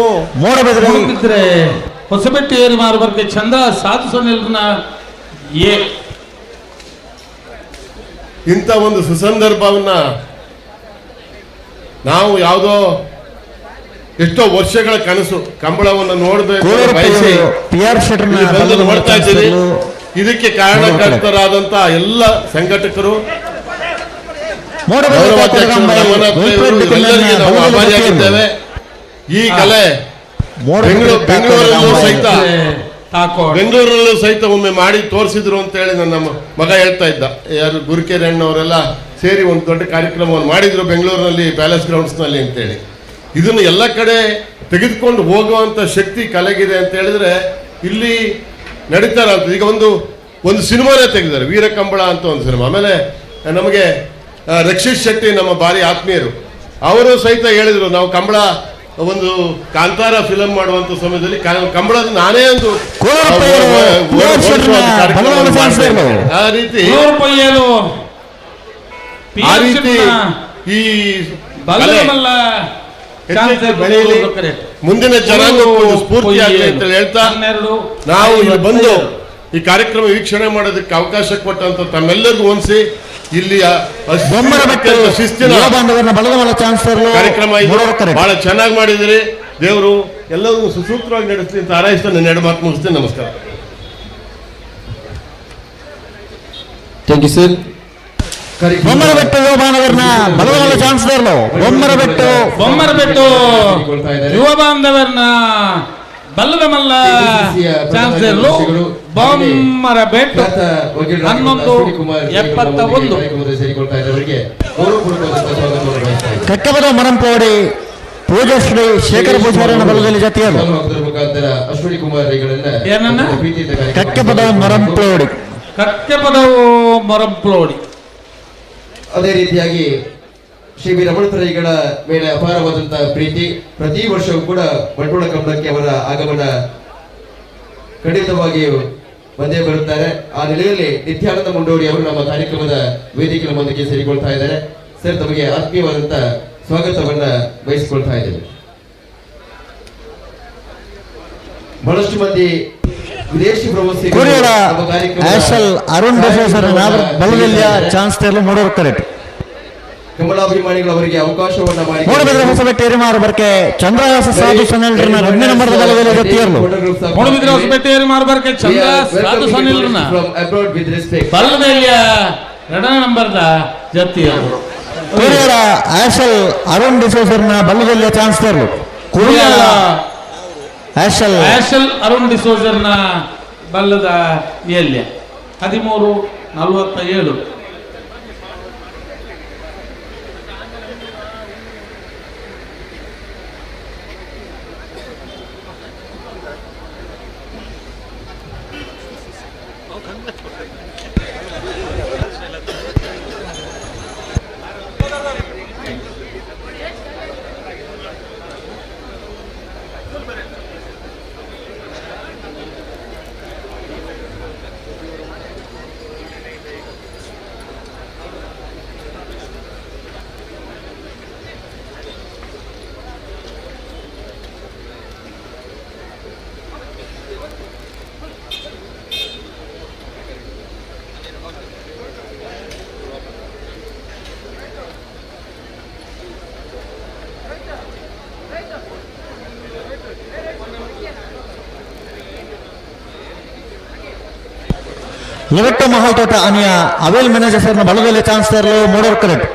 ಹೊಸಬೆಟ್ಟೇರಿ ಮಾರುಬರ್ಕೆ ಚಂದ್ರ ಸಾಧು ಸೊನ್ನೆಲ್ರನ್ನ ಎ ಇಂಥ ಒಂದು ಸುಸಂದರ್ಭವನ್ನ ನಾವು ಯಾವುದೋ ಎಷ್ಟೋ ವರ್ಷಗಳ ಕನಸು ಕಂಬಳವನ್ನು ನೋಡಬೇಕು ಬಯಸಿ ಬಂದು ನೋಡ್ತಾ ಇದ್ದೀವಿ. ಇದಕ್ಕೆ ಕಾರಣಕರ್ತರಾದಂತ ಎಲ್ಲ ಸಂಘಟಕರು, ಎಲ್ಲರಿಗೆ ನಾವು ಆಭಾರಿಯಾಗಿದ್ದೇವೆ. ಈ ಕಲೆ ಬೆಂಗಳೂರಲ್ಲೂ ಸಹಿತ ಒಮ್ಮೆ ಮಾಡಿ ತೋರಿಸಿದ್ರು ಅಂತ ಹೇಳಿ ನನ್ನ ಮಗ ಹೇಳ್ತಾ ಇದ್ದ. ಯಾರು ಗುರುಕೆರೆ ಅಣ್ಣವರೆಲ್ಲ ಸೇರಿ ಒಂದು ದೊಡ್ಡ ಕಾರ್ಯಕ್ರಮವನ್ನು ಮಾಡಿದ್ರು ಬೆಂಗಳೂರಿನಲ್ಲಿ ಪ್ಯಾಲೇಸ್ ಗ್ರೌಂಡ್ಸ್ನಲ್ಲಿ ಅಂತೇಳಿ. ಇದನ್ನು ಎಲ್ಲ ಕಡೆ ತೆಗೆದುಕೊಂಡು ಹೋಗುವಂಥ ಶಕ್ತಿ ಕಲೆಗಿದೆ ಅಂತ ಹೇಳಿದ್ರೆ ಇಲ್ಲಿ ನಡೀತಾರ ಅಂತ. ಈಗ ಒಂದು ಒಂದು ಸಿನಿಮಾನೇ ತೆಗೆದಿದ್ದಾರೆ, ವೀರಕಂಬಳ ಅಂತ ಒಂದು ಸಿನಿಮಾ. ಆಮೇಲೆ ನಮಗೆ ರಕ್ಷಿತ್ ಶೆಟ್ಟಿ ನಮ್ಮ ಭಾರಿ ಆತ್ಮೀಯರು, ಅವರು ಸಹಿತ ಹೇಳಿದರು, ನಾವು ಕಂಬಳ ಒಂದು ಕಾಂತಾರ ಫಿಲಂ ಮಾಡುವಂತ ಸಮಯದಲ್ಲಿ ಕಂಬಳದ ನಾನೇ ಒಂದು ಆ ರೀತಿ ಈ ಬೆಳೆಯಲಿ, ಮುಂದಿನ ಜನಾಂಗಕ್ಕೂ ಒಂದು ಸ್ಫೂರ್ತಿಯಾಗಲಿ ಅಂತ ಹೇಳ್ತಾ ನಾವು ಇಲ್ಲಿ ಬಂದು ಈ ಕಾರ್ಯಕ್ರಮ ವೀಕ್ಷಣೆ ಮಾಡೋದಕ್ಕೆ ಅವಕಾಶ ಕೊಟ್ಟಂತ ತಮ್ಮೆಲ್ಲರಿಗೂ ವಂದಿಸಿ ಇಲ್ಲಿ ಶಿಸ್ತಿನ ಕಾರ್ಯಕ್ರಮ ಇದು ಬಹಳ ಚೆನ್ನಾಗಿ ಮಾಡಿದಿರಿ. ದೇವರು ಎಲ್ಲವೂ ಸುಸೂತ್ರವಾಗಿ ನಡೆಸಲಿ ಅಂತ ಹಾರೈಸ್ತಾ ನನ್ನ ಎರಡು ಮಾತು ಮುಗಿಸ್ತೀನಿ. ನಮಸ್ಕಾರ. Thank you sir. Bommarabettu ಯುವ ಬಾಂಧವರನ್ನ ಬಲದ ಚಾನ್ಸ್ ಬೊಮ್ಮರಬೆಟ್ಟು ಬೊಮ್ಮರಬೆಟ್ಟು ಯುವ ಬಾಂಧವರನ್ನ ಬಲ್ಲದ ಮಲ್ಲ ಚಾನ್ಸ್ ಬೊಮ್ಮರಬೆಟ್ಟು 11-71. ಕಕ್ಕಬದ ಮರಂಪೋಡಿ ಪೂಜಾಶ್ರೀ ಶೇಖರ ಪೂಜಾರನ ಬಲದಲ್ಲಿ ಜೊತೆಯರು ಕಕ್ಕಪದ ಮರಂಪ್ಲೋಡಿ ಕಕ್ಕೆಪದವು ಮರಂಪ್ಲೋಡಿ. ಅದೇ ರೀತಿಯಾಗಿ ಶ್ರೀ ಬಿ ರಮಣತರೈಗಳ ಮೇಲೆ ಅಪಾರವಾದಂತಹ ಪ್ರೀತಿ, ಪ್ರತಿ ವರ್ಷವೂ ಕೂಡ ಬಂಟ್ವಾಳ ಕಂಬಳಕ್ಕೆ ಅವರ ಆಗಮನ ಖಂಡಿತವಾಗಿಯೂ ಬಂದೇ ಬರುತ್ತಾರೆ. ಆ ನೆಲೆಯಲ್ಲಿ ನಿತ್ಯಾನಂದ ಮುಂಡೋಡಿ ಅವರು ನಮ್ಮ ಕಾರ್ಯಕ್ರಮದ ವೇದಿಕೆ ನಮ್ಮೊಂದಿಗೆ ಸೇರಿಕೊಳ್ತಾ ಇದ್ದಾರೆ. ಸರ್, ತಮಗೆ ಆತ್ಮೀಯವಾದಂತಹ ಸ್ವಾಗತವನ್ನ ಬಯಸಿಕೊಳ್ತಾ ಇದ್ದೇವೆ. ಬಹಳಷ್ಟು ಮಂದಿ ವಿದೇಶಿ ಪ್ರವಾಸಿಗರು ಅರುಣ್ ಚಾನ್ಸ್ ಮೂಡೋರು ಕರೆಕ್ಟ್. ಕಮಲಾಭಿಮಾನಿಗಳು ಅವರಿಗೆ ಅವಕಾಶವನ್ನ ಮಾಡಿ ಮೂಡಬಿದ್ರೆ ಹೊಸಬೆಟ್ಟೇರಿ ಮಾರುಬರ್ಕೆ ಚಂದ್ರಹಾಸ ಸಾಧು ಸನಿಲ್ರನ್ನ 2ನೇ ನಂಬರ್ ಬಲದಲ್ಲಿ ಜೊತೆಯರ್ಲು. ಮೂಡಬಿದ್ರೆ ಹೊಸಬೆಟ್ಟೇರಿ ಮಾರುಬರ್ಕೆ ಚಂದ್ರ ಸಾಧು ಸನಿಲ್ರನ್ನ ಬಲದಲ್ಲಿಯ 2ನೇ ನಂಬರ್ದ ಜೊತೆಯರ್ಲು. ಕುರಿಯರ ಆಶಲ್ ಅರುಣ್ ಡಿಸೋಸರ್ನ ಬಲದಲ್ಲಿಯ ಚಾನ್ಸ್ ತರಲು. ಕುರಿಯರ ಆಶಲ್ ಆಶಲ್ ಅರುಣ್ ಡಿಸೋಜರ್ನ ಬಲ್ಲದ ಎಲ್ಯ 13:47. ಲೊರೆಟ್ಟೋ ಮಹಲ್ ತೋಟ ಅನಿಯ ಅವೇಲ್ ಮ್ಯಾನೇಜರ್ನ ಬಳಗಲೆ ಚಾನ್ಸ್ ತರಲು ಮೋಡೋರ್ ಕರೆಕ್ಟ್.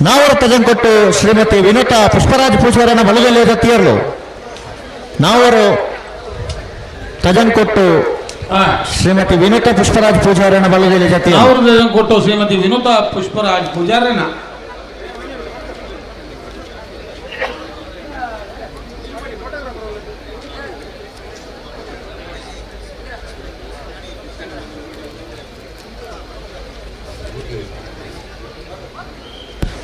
ನಾವರ ತಜಂಕೊಟ್ಟು ಶ್ರೀಮತಿ ವಿನುತಾ ಪುಷ್ಪರಾಜ್ ಪೂಜಾರನ ಬಲದಲ್ಲಿ ಜತಿಯರ್ಲು. ನಾವರು ತಜಂಕೊಟ್ಟು ಶ್ರೀಮತಿ ವಿನುತಾ ಪುಷ್ಪರಾಜ್ ಪೂಜಾರನ ಬಲದಲ್ಲಿ ಜತಿಯರ್ಲು. ನಾವರು ತಜಂಕೊಟ್ಟು ಶ್ರೀಮತಿ ವಿನುತಾ ಪುಷ್ಪರಾಜ್ ಪೂಜಾರನ.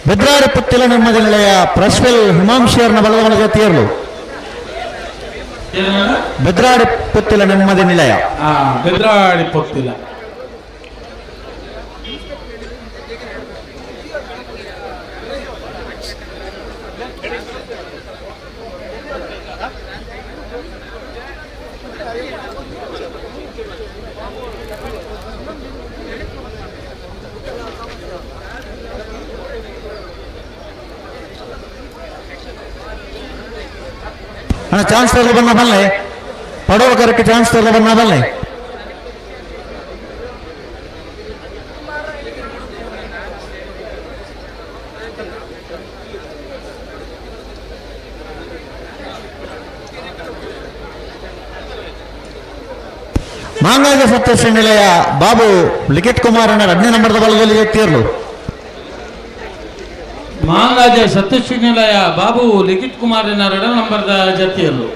ಬೆದ್ರಾಡಿ ಪುತ್ತಿಲ ನೆಮ್ಮದಿ ನಿಲಯ ಪ್ರಶ್ವೆಲ್ ಹಿಮಾಂಶಿಯರ್ನ ಬಲದ ಜತಿಯರ್ಲು. ಬೆದ್ರಾಡಿ ಪುತ್ತಿಲ ನೆಮ್ಮದಿ ನಿಲಯ. ಬೆದ್ರಾಡಿ ಪುತ್ತಿಲ. ಅಣ್ಣ ಚಾನ್ಸ್ ತರಲು ಬನ್ನ ಬಲ್ಲೆ ಪಡೋರ್ ಕರೆಕ್ಟ್ ಚಾನ್ಸ್ ತರಲು ಬನ್ನ ಬಲ್ಲೆ. ಮಾಂಗಾಗ ಸತ್ಯಶ್ರೀ ನಿಲಯ ಬಾಬು ಲಿಖಿತ್ ಕುಮಾರ್ ಅಣ್ಣ 2ನೇ ನಂಬರ್ದ ಬಲದಲ್ಲಿ ಎತ್ತಿರಲು. ಮಾಂಗಾಜ ಸತ್ಯಶ್ರೀ ನಿಲಯ ಬಾಬು ಲಿಖಿತ್ ಕುಮಾರಿನ 2 ನಂಬರ್ದ ಜತಿಯಲ್ಲು.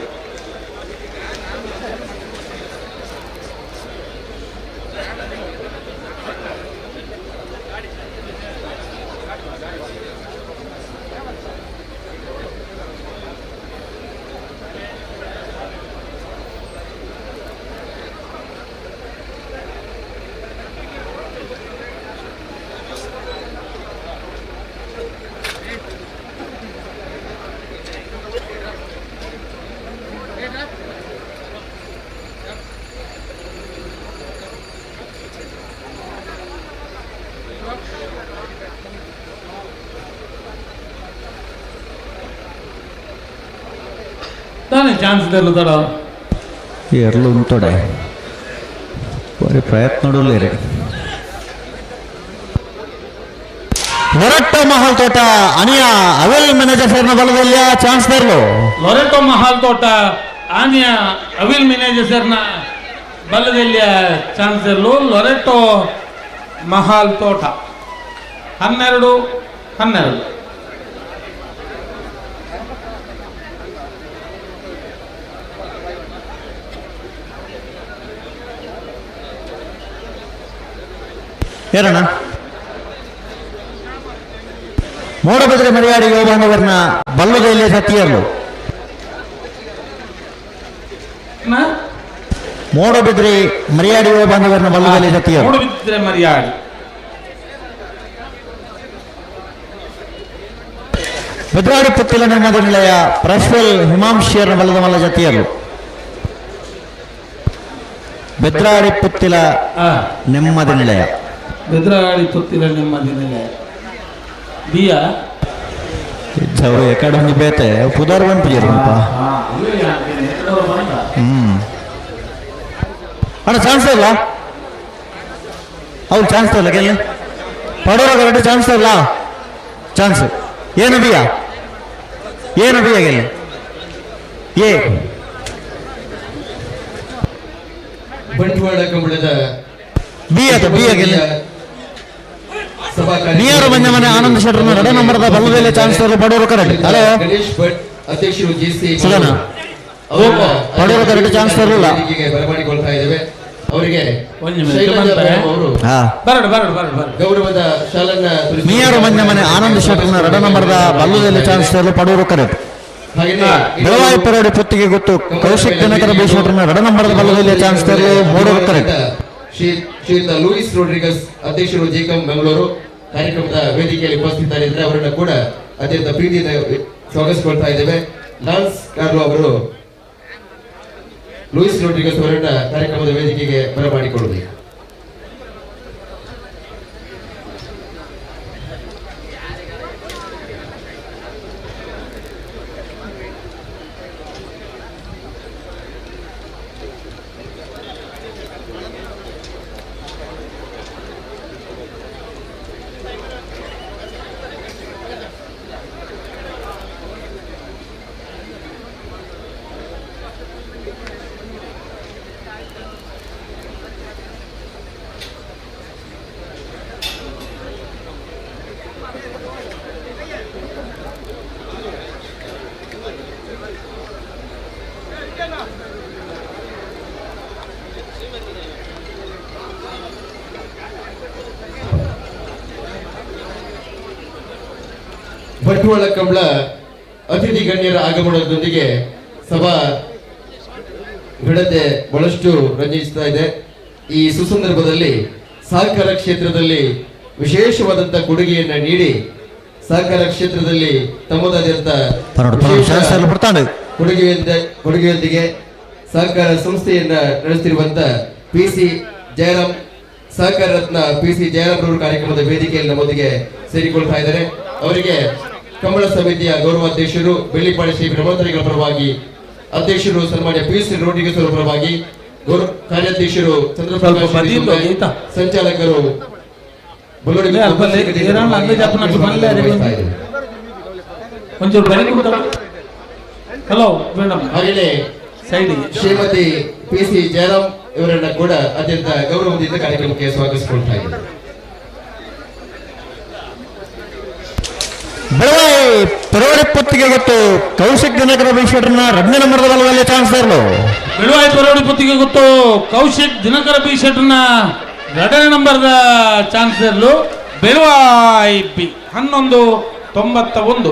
ತಾನೇ ಚಾನ್ಸ್ ತಡ ಎರಲು ಉಂಟೊಡೆ ಬರೀ ಪ್ರಯತ್ನ ನೋಡಲೇರಿ. ಲೊರೆಟ್ಟೋ ಮಹಲ್ ತೋಟ ಅನಿಯ ಅವೆಲ್ ಮ್ಯಾನೇಜರ್ನ ಬಲದಲ್ಲಿ ಚಾನ್ಸ್ ತರಲು. ಲೊರೆಟ್ಟೋ ಮಹಲ್ ತೋಟ ಆನಿಯ ಅವಿಲ್ ಮ್ಯಾನೇಜರ್ನ ಬಲದಲ್ಲಿ ಚಾನ್ಸ್ ತರಲು. ಲೊರೆಟ್ಟೋ ಮಹಲ್ ತೋಟ 12 12. ಏನಣ್ಣ ಮೂಡಬಿದ್ರೆ ಮರಿಯಾಡಿ ಯೋಗಾನವರ್ನ ಬಲ್ಲದೆಯಲ್ಲಿ ಸತಿಯರ್ಲು. ಮೂಡಬಿದ್ರಿ ಮರಿಯಾಡಿ ಯೋಗಾನವರ್ನ ಬಲ್ಲದಲ್ಲಿ ಸತಿಯರ್ಲು. ಮೂಡಬಿದ್ರೆ ಮರಿಯಾಡಿ. ಬೆದ್ರಾಡಿ ಪುತ್ತಿಲ ನೆಮ್ಮದಿ ನಿಲಯ ಪ್ರಶ್ವೆಲ್ ಹಿಮಾಂಶಿಯರ್ನ ಬಲ್ಲದ ಮಲ್ಲ ಜತಿಯರ್ಲು. ಬೆದ್ರಾಡಿ ಪುತ್ತಿಲ ನೆಮ್ಮದಿ ನಿಲಯ. ಬೆದ್ರಾಡಿ ಪುತ್ತಿಲ ನೆಮ್ಮದಿ ನಿಲಯ ಬಿಯಾ ಅವರು ಎಕಡೆ ಬೇತೆ ಪುದಾರ್ ಬಂದ್ಪಿಜಾರಪ್ಪ. ಅಣ್ಣ ಚಾನ್ಸ್ ಇಲ್ಲ, ಅವ್ರು ಚಾನ್ಸ್ ಇಲ್ಲ ಗೆಲ್ಲಿ ಪಡೋರ ಕರೆಕ್ಟ್ ಚಾನ್ಸ್ ಇಲ್ಲ. ಚಾನ್ಸ್ ಏನು ಬಿಯಾ, ಏನು ಬಿಯಾ ಗೆಲ್ಲಿ ಏ ಬಂಟ್ವಾಳ ಕಂಬಳದ ಬಿ ಅದ ಬಿ ಗೆಲ್ಲಿ ನಿಯರು ಬಂದ ಮನೆ ಆನಂದ್ ಶೆಟ್ಟರ್ ನಡ ನಂಬರ್ದ ಬಲ್ಲದಲ್ಲೇ ಚಾನ್ಸ್ ಪಡೋರು ಕರೆಕ್ಟ್. ಹಲೋ ಗಣೇಶ್ ಭಟ್ ಅಧ್ಯಕ್ಷರು ಜಿಸಿ ಸುಧನ ಪಡೋರು ಕರೆಕ್ಟ್ ಚಾನ್ಸ್ ತರಲಿಲ್ಲ. ಬರಮಾಡಿಕೊಳ್ತಾ ಇದ್ದೇವೆ. ಅವರಿಗೆ ಗೌರವದ ಶಾಲನ್ನ ಮಿಯಾರು ಮಂಜ ಮನೆ ಆನಂದ್ ಶೆಟ್ಟರ್ನ ರಡ ನಂಬರ್ದ ಬಲ್ಲದಲ್ಲಿ ಚಾನ್ಸ್ ತರಲು ಪಡೋರು ಕರೆಕ್ಟ್. ಬೆಳವಾಯಿ ಪರೋಡಿ ಪುತ್ತಿಗೆ ಗೊತ್ತು ಕೌಶಿಕ್ ದಿನಕರ ಬಿ ಶೆಟ್ಟರ್ನ ರಡ ನಂಬರ್ದ ಬಲ್ಲದಲ್ಲಿ ಚಾನ್ಸ್ ತರಲು ಮೂಡೋರು ಕರೆಕ್ಟ್. ಶ್ರೀಯುತ ಲೂಯಿಸ್ ರೋಡ್ರಿಗಸ್ ಅಧ್ಯಕ್ಷರು ಜೆಕಂ ಬೆಂಗಳೂರು ಕಾರ್ಯಕ್ರಮದ ವೇದಿಕೆಯಲ್ಲಿ ಉಪಸ್ಥಿತರಿದ್ದಾರೆ. ಅವರನ್ನು ಕೂಡ ಅತ್ಯಂತ ಪ್ರೀತಿಯಿಂದ ಸ್ವಾಗತಿಸಿಕೊಳ್ತಾ ಇದ್ದೇವೆ. ಲಾನ್ಸ್ ಕಾರ್ಲೋ ಅವರು ಲೂಯಿಸ್ ರೋಡ್ರಿಗಸ್ ಅವರನ್ನ ಕಾರ್ಯಕ್ರಮದ ವೇದಿಕೆಗೆ ಬರಮಾಡಿಕೊಳ್ಳಬೇಕು. ಬಂಟ್ವಾಳ ಕಂಬಳ ಅತಿಥಿ ಗಣ್ಯರ ಆಗಮನದೊಂದಿಗೆ ಸಭಾ ಘನತೆ ಬಹಳಷ್ಟು ರಂಜಿಸ್ತಾ ಇದೆ. ಈ ಸುಸಂದರ್ಭದಲ್ಲಿ ಸಹಕಾರ ಕ್ಷೇತ್ರದಲ್ಲಿ ವಿಶೇಷವಾದಂತಹ ಕೊಡುಗೆಯನ್ನ ನೀಡಿ ಸಹಕಾರ ಕ್ಷೇತ್ರದಲ್ಲಿ ತಮ್ಮದಾದಂತ ಕೊಡುಗೆಯೊಂದಿಗೆ ಸಹಕಾರ ಸಂಸ್ಥೆಯನ್ನ ನಡೆಸುತ್ತಿರುವಂತ ಪಿ ಸಿ ಜಯರಾಮ್, ಸಹಕಾರ ರತ್ನ ಪಿ ಸಿ ಜಯರಾಮ್ ರವರು ಕಾರ್ಯಕ್ರಮದ ವೇದಿಕೆಯಲ್ಲಿ ನಮ್ಮೊಂದಿಗೆ ಸೇರಿಕೊಳ್ತಾ ಇದ್ದಾರೆ. ಅವರಿಗೆ ಕಂಬಳ ಸಮಿತಿಯ ಗೌರವಾಧ್ಯಕ್ಷರು ಬೆಳ್ಳಿಪಾಡಿ ಶ್ರೀ ಬ್ರಹ್ಮೋತ್ತರಿಗಳ ಪರವಾಗಿ, ಅಧ್ಯಕ್ಷರು ಸನ್ಮಾನ್ಯ ಪಿ ಸಿ ರೋಡ್ರಿಗಸ್ ಅವರ ಪರವಾಗಿ, ಗೌರವ ಕಾರ್ಯಾಧ್ಯಕ್ಷರು ಚಂದ್ರಪ್ರಕಾಶ್, ಸಂಚಾಲಕರು ಹಾಗೆಯೇ ಶ್ರೀಮತಿ ಪಿ ಸಿ ಜಯರಾಮ್ ಇವರನ್ನ ಕೂಡ ಅತ್ಯಂತ ಗೌರವದಿಂದ ಕಾರ್ಯಕ್ರಮಕ್ಕೆ ಸ್ವಾಗತಿಸಿಕೊಳ್ತಾ ಇದ್ದಾರೆ. ಬೆಳವಾಯಿ ಪರೋಡಿ ಪುತ್ತಿಗೆ ಗೊತ್ತು ಕೌಶಿಕ್ ದಿನಕರ ಬಿ ಶೆಟ್ಟರ್ನ ಎರಡನೇ ನಂಬರ್ದ ಬಲದಲ್ಲಿ ಚಾನ್ಸ್ ತರಲು. ಬೆಳವಾಯಿ ಪರೋಡಿ ಪುತ್ತಿಗೆ ಗೊತ್ತು ಕೌಶಿಕ್ ದಿನಕರ ಬಿ ಶೆಟ್ಟರ್ನ ಎರಡನೇ ನಂಬರ್ದ ಚಾನ್ಸ್ ಇರಲು. ಬೆಳವಾಯಿ ಬಿ 11.91.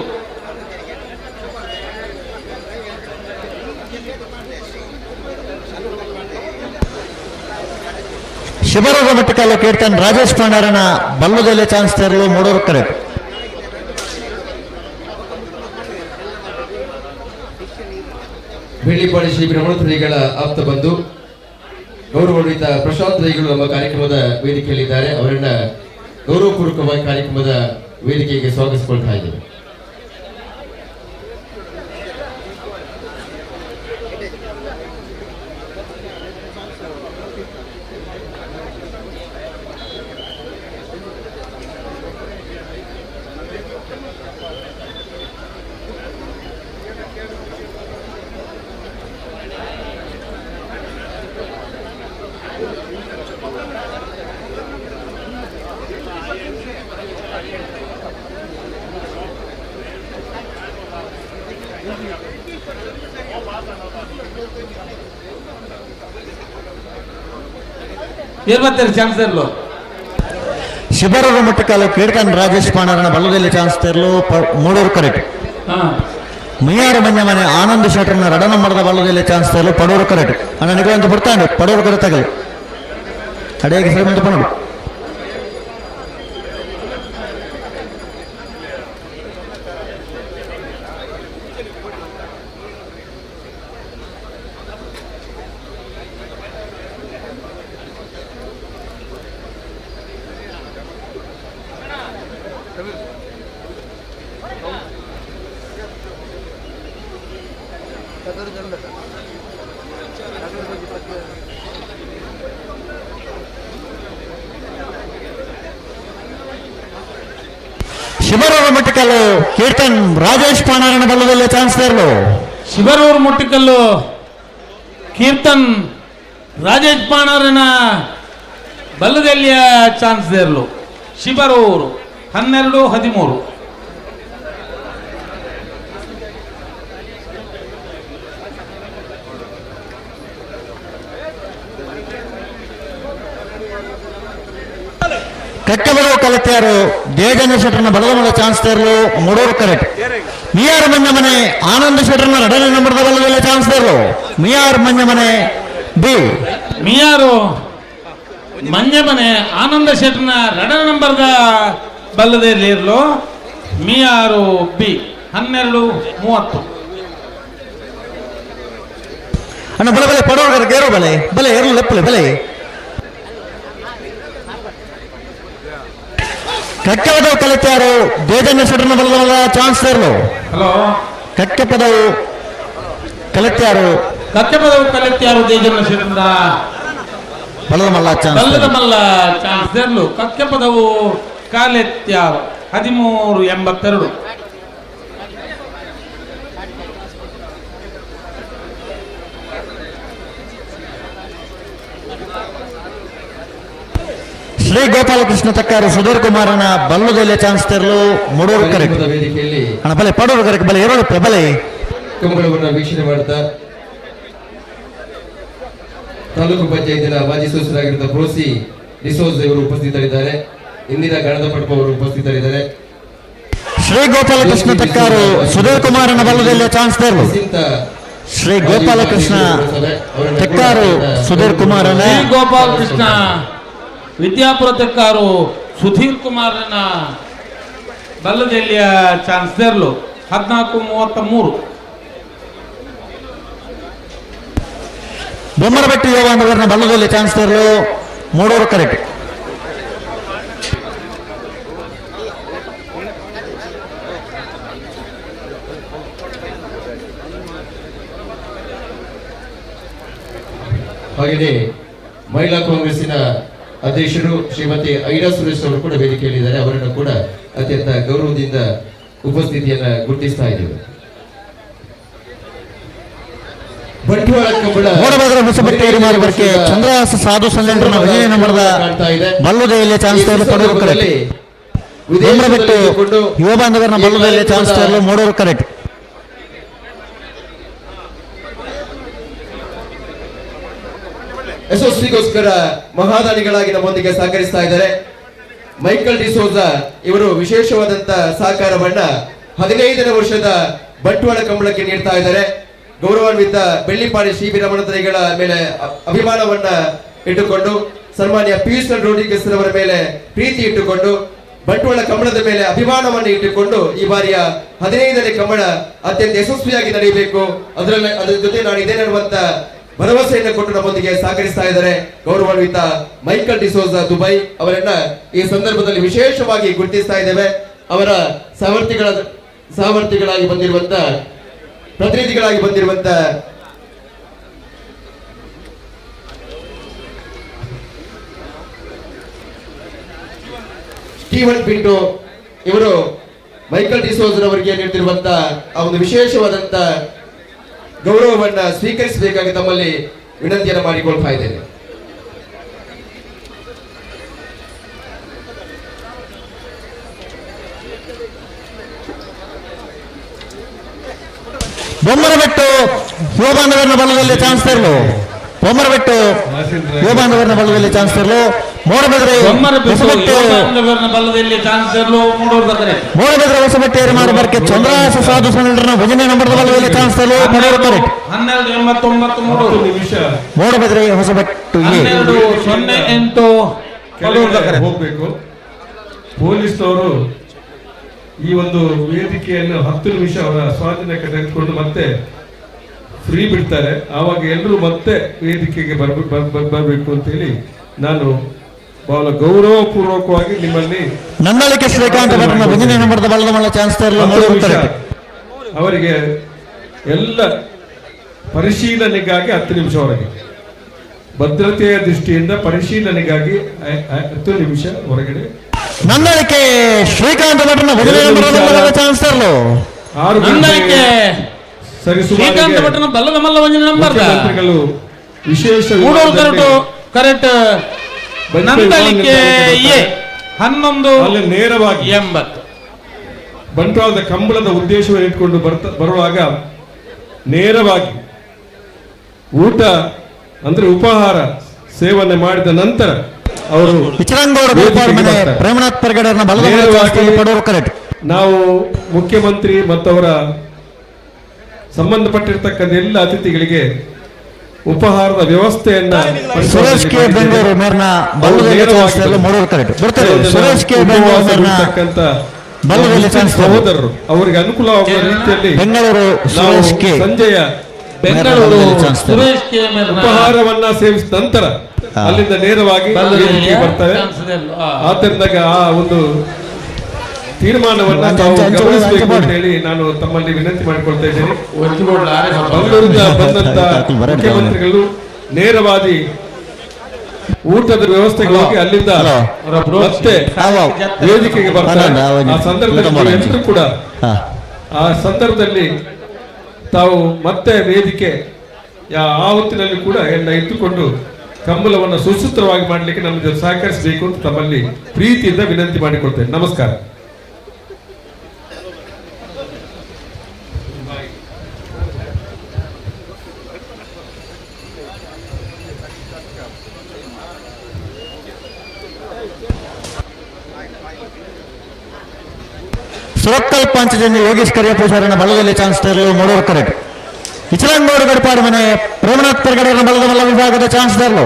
ಶಿಬರದ ಮಟ್ಟಕಾಲ ಕೀರ್ತನ್ ರಾಜೇಶ್ ಪಾಂಡಾರನ ಬಲ್ಲದಲ್ಲಿ ಚಾನ್ಸ್ ತರಲು ಮೂಡೋರು ಕರೆಕ್ಟ್. ಬೆಳ್ಳಿಪಾಡಿ ಶ್ರೀ ಬ್ರಹ್ಮಣತ್ರಿಗಳ ಆಪ್ತ ಬಂಧು ಗೌರವಾನ್ವಿತ ಪ್ರಶಾಂತ್ ರೈಗಳು ನಮ್ಮ ಕಾರ್ಯಕ್ರಮದ ವೇದಿಕೆಯಲ್ಲಿದ್ದಾರೆ. ಅವರನ್ನ ಗೌರವಪೂರ್ವಕವಾಗಿ ಕಾರ್ಯಕ್ರಮದ ವೇದಿಕೆಗೆ ಸ್ವಾಗತಿಸಿಕೊಳ್ತಾ ಇದ್ದೇವೆ. ಚಾನ್ಸ್ ಇರಲು ಶಿಬರರ ಮಟ್ಟಕಾಲು ಕೀರ್ತನ್ ರಾಜೇಶ್ ಪಾಂಡರನ ಬಲ್ಲದಲ್ಲಿ ಚಾನ್ಸ್ ತರಲು ಮೂಡೂರು ಕರೆಕ್ಟ್. ಮೈಯಾರು ಮಂಜ ಮನೆ ಆನಂದ್ ಶೆಟ್ಟರ್ನ ರಡ ನಂಬರ್ದ ಬಲ್ಲದಲ್ಲಿ ಚಾನ್ಸ್ ತರಲು ಪಡೂರು ಕರೆಕ್ಟ್. ಅಣ್ಣ ನಿಗವಂತ ಬರ್ತಾನೆ ಪಡೂರು ಕರೆ ತಗಲು ಅಡಿಯಾಗಿ ಸರಿ ಬಂದು ಪಣಡು. ಶಿಬರೂರು ಮುಟ್ಟಿಕಲ್ಲು ಕೀರ್ತನ್ ರಾಜೇಶ್ ಪಾಣಾರನ ಬಲ್ಲದಲ್ಲಿ ಚಾನ್ಸ್ ತೇರ್ಲು. ಶಿಬರೂರು ಮುಟ್ಟಿಕಲ್ಲು ಕೀರ್ತನ್ ರಾಜೇಶ್ ಪಾಣಾರನ ಬಲ್ಲದಲ್ಲಿಯ ಚಾನ್ಸ್ ದೇರ್ಲು. ಶಿಬರೂರು 12-13. ಕಟ್ಟಬಲವು ಕಲಿತ್ಯಾರು ದೇಜನ ಶೆಟ್ಟರ್ನ ಬಲದ ಮೇಲೆ ಚಾನ್ಸ್ ತೇರ್ಲು ಮೂಡೂರು ಕರೆಕ್ಟ್. ಮಿಯಾರ್ ಮಂಜಮನೆ ಆನಂದ ಶೆಟ್ಟರ್ನ ಎರಡನೇ ನಂಬರ್ದ ಬಲದಲ್ಲಿ ಚಾನ್ಸ್ ತೇರ್ಲು. ಮಿಯಾರ್ ಮಂಜಮನೆ ಬಿ. ಮಿಯಾರು ಮಂಜಮನೆ ಆನಂದ ಶೆಟ್ಟರ್ನ ಎರಡನೇ ನಂಬರ್ದ ಬಲ್ಲದಲ್ಲಿ ಇರಲು. ಮಿಯಾರು ಬಿ 12-30. ಅಣ್ಣ ಬಲೆ ಬಲೆ ಪಡೋರ್ ಗೇರೋ ಬಲೆ ಬಲೆ ಏರ್ಲು ಲೆಪ್ಪಲೆ ಬಲೆ. ಕಟ್ಟಪದವು ಕಲಿತ್ಯಾರು ದೇಜನ ಶೆಟ್ಟರ್ನ ಬಲದ ಚಾನ್ಸ್ ತೇರ್ಲು. ಹಲೋ ಕಟ್ಟಪದವು ಕಲಿತ್ಯಾರು ಕಟ್ಟಪದವು ಕಲಿತ್ಯಾರು ದೇಜನ ಶೆಟ್ಟರ್ನ ಬಲದ ಮಲ್ಲ ಚಾನ್ಸ್ ಬಲ್ಲದ ಮಲ್ಲ ಚಾನ್ಸ್ ತೇರ್ಲು. ಕಟ್ಟಪದವು ಕಾಲೆತ್ಯಾರು 13-82. ಶ್ರೀ ಗೋಪಾಲಕೃಷ್ಣ ತಕ್ಕಾರು ಸುಧೀರ್ ಕುಮಾರನ ಬಲ್ಲದಲ್ಲಿ ಚಾನ್ಸ್ ತೇರ್ಲು ಮೂಡೂರು ಕರೆಕ್ಟ್. ವೇದಿಕೆಯಲ್ಲಿ ಅಣ್ಣ ಬಲೆ ಪಡೂರು ಕರೆಕ್ಟ್ ಬಲೆ ಎರಡು ಬಲೆ. ಕಂಬಳವನ್ನು ವೀಕ್ಷಣೆ ಮಾಡ್ತಾ ತಾಲೂಕು ಪಂಚಾಯತಿನ ಮಾಜಿ ಸದಸ್ಯರಾಗಿರುವ ಬ್ರೋಸಿ ಡಿಸೋಜ್ ಇವರು ಉಪಸ್ಥಿತರಿದ್ದಾರೆ. ಇಂದಿರಾ ಗಣದಪಟ್ಪ ಅವರು ಉಪಸ್ಥಿತರಿದ್ದಾರೆ. ಶ್ರೀ ಗೋಪಾಲಕೃಷ್ಣ ತಕ್ಕಾರು ಸುಧೀರ್ ಕುಮಾರನ ಬಲ್ಲದಲ್ಲಿ ಚಾನ್ಸ್ ತೇರ್ಲು. ಶ್ರೀ ಗೋಪಾಲಕೃಷ್ಣ ತೆಕ್ಕಾರು ಸುಧೀರ್ ಕುಮಾರನ ಶ್ರೀ ಗೋಪಾಲಕೃಷ್ಣ ವಿದ್ಯಾಪುರ ತೆಕ್ಕಾರು ಸುಧೀರ್ ಕುಮಾರನ ಬಲ್ಲದೆಲ್ಲಿಯ ಚಾನ್ಸ್ ತೇರ್ಲು 14-33. ಬೊಮ್ಮರಬೆಟ್ಟು ಯೋಗಾನವರನ್ನ ಬಲ್ಲದಲ್ಲಿ ಚಾನ್ಸ್ ತೇರ್ಲು ಮೂಡೂರು ಕರೆಕ್ಟ್. ಹಾಗೆಯೇ ಮಹಿಳಾ ಕಾಂಗ್ರೆಸ್ಸಿನ ಅಧ್ಯಕ್ಷರು ಶ್ರೀಮತಿ ಐಡಾ ಸುರೇಶ್ ಅವರು ಕೂಡ ವೇದಿಕೆಯಲ್ಲಿದ್ದಾರೆ. ಅವರನ್ನು ಕೂಡ ಅತ್ಯಂತ ಗೌರವದಿಂದ ಉಪಸ್ಥಿತಿಯನ್ನ ಗುರುತಿಸ್ತಾ ಇದ್ದೇವೆ. ಬಂಟ್ವಾಳ ಕಂಬಳ ಮೂಡಬಾದ್ರ ಹೊಸಬಟ್ಟೆ ಮಾರುಬರ್ಕೆ ಚಂದ್ರಹಾಸ ಸಾಧು ಸಂಜಂಡ್ರನ ವಿಜಯ ನಂಬರದ ಬಲ್ಲುದೆಯಲ್ಲಿ ಚಾನ್ಸ್ ತೇರ್ಲು ಪಡೂರು ಕರೆಕ್ಟ್. ಬೊಮ್ಮರಬೆಟ್ಟು ಯುವ ಬಾಂಧವರನ್ನ ಬಲ್ಲುದೆಯಲ್ಲಿ ಚಾನ್ಸ್ ತೇರ್ಲು ಮೂಡೂರು ಕರೆಕ್ಟ್. ಯಶಸ್ವಿಗೋಸ್ಕರ ಮಹಾದಾನಿಗಳಾಗಿ ನಮ್ಮೊಂದಿಗೆ ಸಹಕರಿಸ್ತಾ ಇದ್ದಾರೆ. ಮೈಕಲ್ ಡಿಸೋಜಾ ಇವರು ವಿಶೇಷವಾದಂತ ಸಹಕಾರವನ್ನ 15ನೇ ವರ್ಷದ ಬಂಟ್ವಾಳ ಕಂಬಳಕ್ಕೆ ನೀಡ್ತಾ ಇದ್ದಾರೆ. ಗೌರವಾನ್ವಿತ ಬೆಳ್ಳಿಪಾಡಿ ಶ್ರೀ ರಮಣತರಿಗಳ ಮೇಲೆ ಅಭಿಮಾನವನ್ನ ಇಟ್ಟುಕೊಂಡು, ಸನ್ಮಾನ್ಯ ಪಿಯೂಷ್ ರೋಡ್ರಿಗಸ್ ಅವರ ಮೇಲೆ ಪ್ರೀತಿ ಇಟ್ಟುಕೊಂಡು, ಬಂಟ್ವಾಳ ಕಂಬಳದ ಮೇಲೆ ಅಭಿಮಾನವನ್ನು ಇಟ್ಟುಕೊಂಡು ಈ ಬಾರಿಯ 15ನೇ ಕಂಬಳ ಅತ್ಯಂತ ಯಶಸ್ವಿಯಾಗಿ ನಡೆಯಬೇಕು, ಅದರಲ್ಲಿ ಅದರ ಜೊತೆ ನಾನು ಇದೇನೆ ಅನ್ನುವಂತ ಭರವಸೆಯನ್ನು ಕೊಟ್ಟು ನಮ್ಮೊಂದಿಗೆ ಸಹಕರಿಸ್ತಾ ಇದ್ದಾರೆ ಗೌರವಾನ್ವಿತ ಮೈಕಲ್ ಡಿಸೋಜಾ ದುಬೈ ಅವರನ್ನ ಈ ಸಂದರ್ಭದಲ್ಲಿ ವಿಶೇಷವಾಗಿ ಗುರುತಿಸ್ತಾ ಇದ್ದೇವೆ. ಅವರ ಸಹವರ್ತಿಗಳಾಗಿ ಬಂದಿರುವಂತ, ಪ್ರತಿನಿಧಿಗಳಾಗಿ ಬಂದಿರುವಂತ ಸ್ಟೀವನ್ ಪಿಂಟೋ ಇವರು ಮೈಕಲ್ ಡಿಸೋಜರವರಿಗೆ ನೀಡ್ತಿರುವಂತ ಆ ಒಂದು ವಿಶೇಷವಾದಂತ ಗೌರವವನ್ನ ಸ್ವೀಕರಿಸಬೇಕಾಗಿ ತಮ್ಮಲ್ಲಿ ವಿನಂತಿಯನ್ನು ಮಾಡಿಕೊಳ್ತಾ ಇದ್ದೇನೆ. ಬೊಮ್ಮರಬೆಟ್ಟು ಶೋಭಾನಗರ್ನ ಬಲದಲ್ಲಿ ಚಾನ್ಸ್ ತರಲು, ಬೊಮ್ಮರಬೆಟ್ಟು ಶೋಭಾನಗರ್ನ ಬಲದಲ್ಲಿ ಚಾನ್ಸ್ ತರಲು, ಮೋಡಬಿದ್ರೆ ಬಲದಲ್ಲಿ ಚಾನ್ಸ್ ತರಲು, ಮೋಡಬಿದ್ರೆ ಹೊಸಬೆಟ್ಟು ಏರಿಮಾರು ಬರ್ಕೆ ಚಂದ್ರಹಾಸ ಸಾಧು ಸಂಘಟನ ಭಜನೆ ನಂಬರ್ ಬಲದಲ್ಲಿ ಚಾನ್ಸ್ ತರಲು, ಮೋಡೂರು 12:89 ಮೂರು ನಿಮಿಷ, ಮೋಡಬಿದ್ರೆ ಹೊಸಬೆಟ್ಟು 12:08 ಹೋಗ್ಬೇಕು. ಪೊಲೀಸ್ನವರು ಈ ಒಂದು ವೇದಿಕೆಯನ್ನು 10 ನಿಮಿಷ ಅವರ ಸ್ವಾಧೀನಕ್ಕೆ ತೆಗೆದುಕೊಂಡು ಮತ್ತೆ ಫ್ರೀ ಬಿಡ್ತಾರೆ. ಆವಾಗ ಎಲ್ಲರೂ ಮತ್ತೆ ವೇದಿಕೆಗೆ ಬರಬೇಕು ಅಂತೇಳಿ ನಾನು ಬಹಳ ಗೌರವಪೂರ್ವಕವಾಗಿ ನಿಮ್ಮಲ್ಲಿ ನಂದಳಿಕೆ ಶ್ರೀಕಾಂತ ಭಟ್ನ ಒಂದನೇ ನಂಬರ್ದ ಬಲದ ಮಲ್ಲ ಚಾನ್ಸ್ ಅವರಿಗೆ ಎಲ್ಲ ಪರಿಶೀಲನೆಗಾಗಿ 10 ನಿಮಿಷವರೆಗೆ, ಭದ್ರತೆಯ ದೃಷ್ಟಿಯಿಂದ ಪರಿಶೀಲನೆಗಾಗಿ 10 ನಿಮಿಷ ಹೊರಗಡೆ. ನಂದಳಿಕೆ ಶ್ರೀಕಾಂತ ಭಟ್ನ ಒಂದನೇ ನಂಬರ್ದ ಬಲದ ಚಾನ್ಸ್ ತರಲು 6 ಗಂಟೆ ಶ್ರೀಕಾಂತ ಭಟ್ನ ಬಲದ ಮಲ್ಲ ಒಂದನೇ ನಂಬರ್ದ ಮುಖ್ಯಮಂತ್ರಿಗಳು ವಿಶೇಷ ಕರೆಕ್ಟ್ ನಂದಳಿಕೆ ಎ 11 ಅಲ್ಲಿ ನೇರವಾಗಿ 80 ಬಂಟ್ವಾಳದ ಕಂಬಳದ ಉದ್ದೇಶವನ್ನು ಇಟ್ಕೊಂಡು ಬರುವಾಗ ನೇರವಾಗಿ ಊಟ ಅಂದ್ರೆ ಉಪಹಾರ ಸೇವನೆ ಮಾಡಿದ ನಂತರ ಅವರು ನಾವು ಮುಖ್ಯಮಂತ್ರಿ ಮತ್ತವರ ಸಂಬಂಧಪಟ್ಟಿರ್ತಕ್ಕಂಥ ಎಲ್ಲ ಅತಿಥಿಗಳಿಗೆ ಉಪಹಾರದ ವ್ಯವಸ್ಥೆಯನ್ನ ಸಹೋದರರು ಅವರಿಗೆ ಅನುಕೂಲವಾಗುವ ರೀತಿಯಲ್ಲಿ ಸಂಜೆಯ ಉಪಹಾರವನ್ನ ಸೇವಿಸಿದ ನಂತರ ಅಲ್ಲಿಂದ ನೇರವಾಗಿ ಬರ್ತಾರೆ. ಆದ್ದರಿಂದ ಆ ಒಂದು ತೀರ್ಮಾನವನ್ನ ತಾವು ಗಮನಿಸಬೇಕು ಅಂತ ಹೇಳಿ ನಾನು ತಮ್ಮಲ್ಲಿ ವಿನಂತಿ ಮಾಡಿಕೊಳ್ತಾ ಇದ್ದೇನೆ. ಮಂಗಳೂರಿಂದ ಬಂದಂತ ಮುಖ್ಯಮಂತ್ರಿಗಳು ನೇರವಾಗಿ ಊಟದ ವ್ಯವಸ್ಥೆಗೆ ಹೋಗಿ ಅಲ್ಲಿಂದ ಮತ್ತೆ ವೇದಿಕೆಗೆ ಬರ್ತಾರೆ. ಆ ಸಂದರ್ಭದಲ್ಲಿ ಎಲ್ಲರೂ ಕೂಡ ಆ ಸಂದರ್ಭದಲ್ಲಿ ತಾವು ಮತ್ತೆ ವೇದಿಕೆ ಆ ಹೊತ್ತಿನಲ್ಲಿ ಕೂಡ ಎಲ್ಲ ಇದ್ದುಕೊಂಡು ಕಂಬಳವನ್ನು ಸುಸೂತ್ರವಾಗಿ ಮಾಡಲಿಕ್ಕೆ ನಮಗೆ ಸಹಕರಿಸಬೇಕು ಅಂತ ತಮ್ಮಲ್ಲಿ ಪ್ರೀತಿಯಿಂದ ವಿನಂತಿ ಮಾಡಿಕೊಳ್ತೇನೆ. ನಮಸ್ಕಾರ. ಸುರತ್ಕಲ್ ಪಂಚಜನ್ಯ ಯೋಗೇಶ್ ಕರಿಯ ಪೂಜಾರನ ಬಲದಲ್ಲಿ ಚಾನ್ಸ್ ತರಲು ಮೂಡೂರು ಕರೆಕ್ಟ್. ಇಚಲಂಗೋಡು ಗಡಿಪಾಡು ಮನೆ ಪ್ರೇಮನಾಥ್ ಪೆರ್ಗಡೆಯ ಬಲದ ಮಲ್ಲ ವಿಭಾಗದ ಚಾನ್ಸ್ ತರಲು.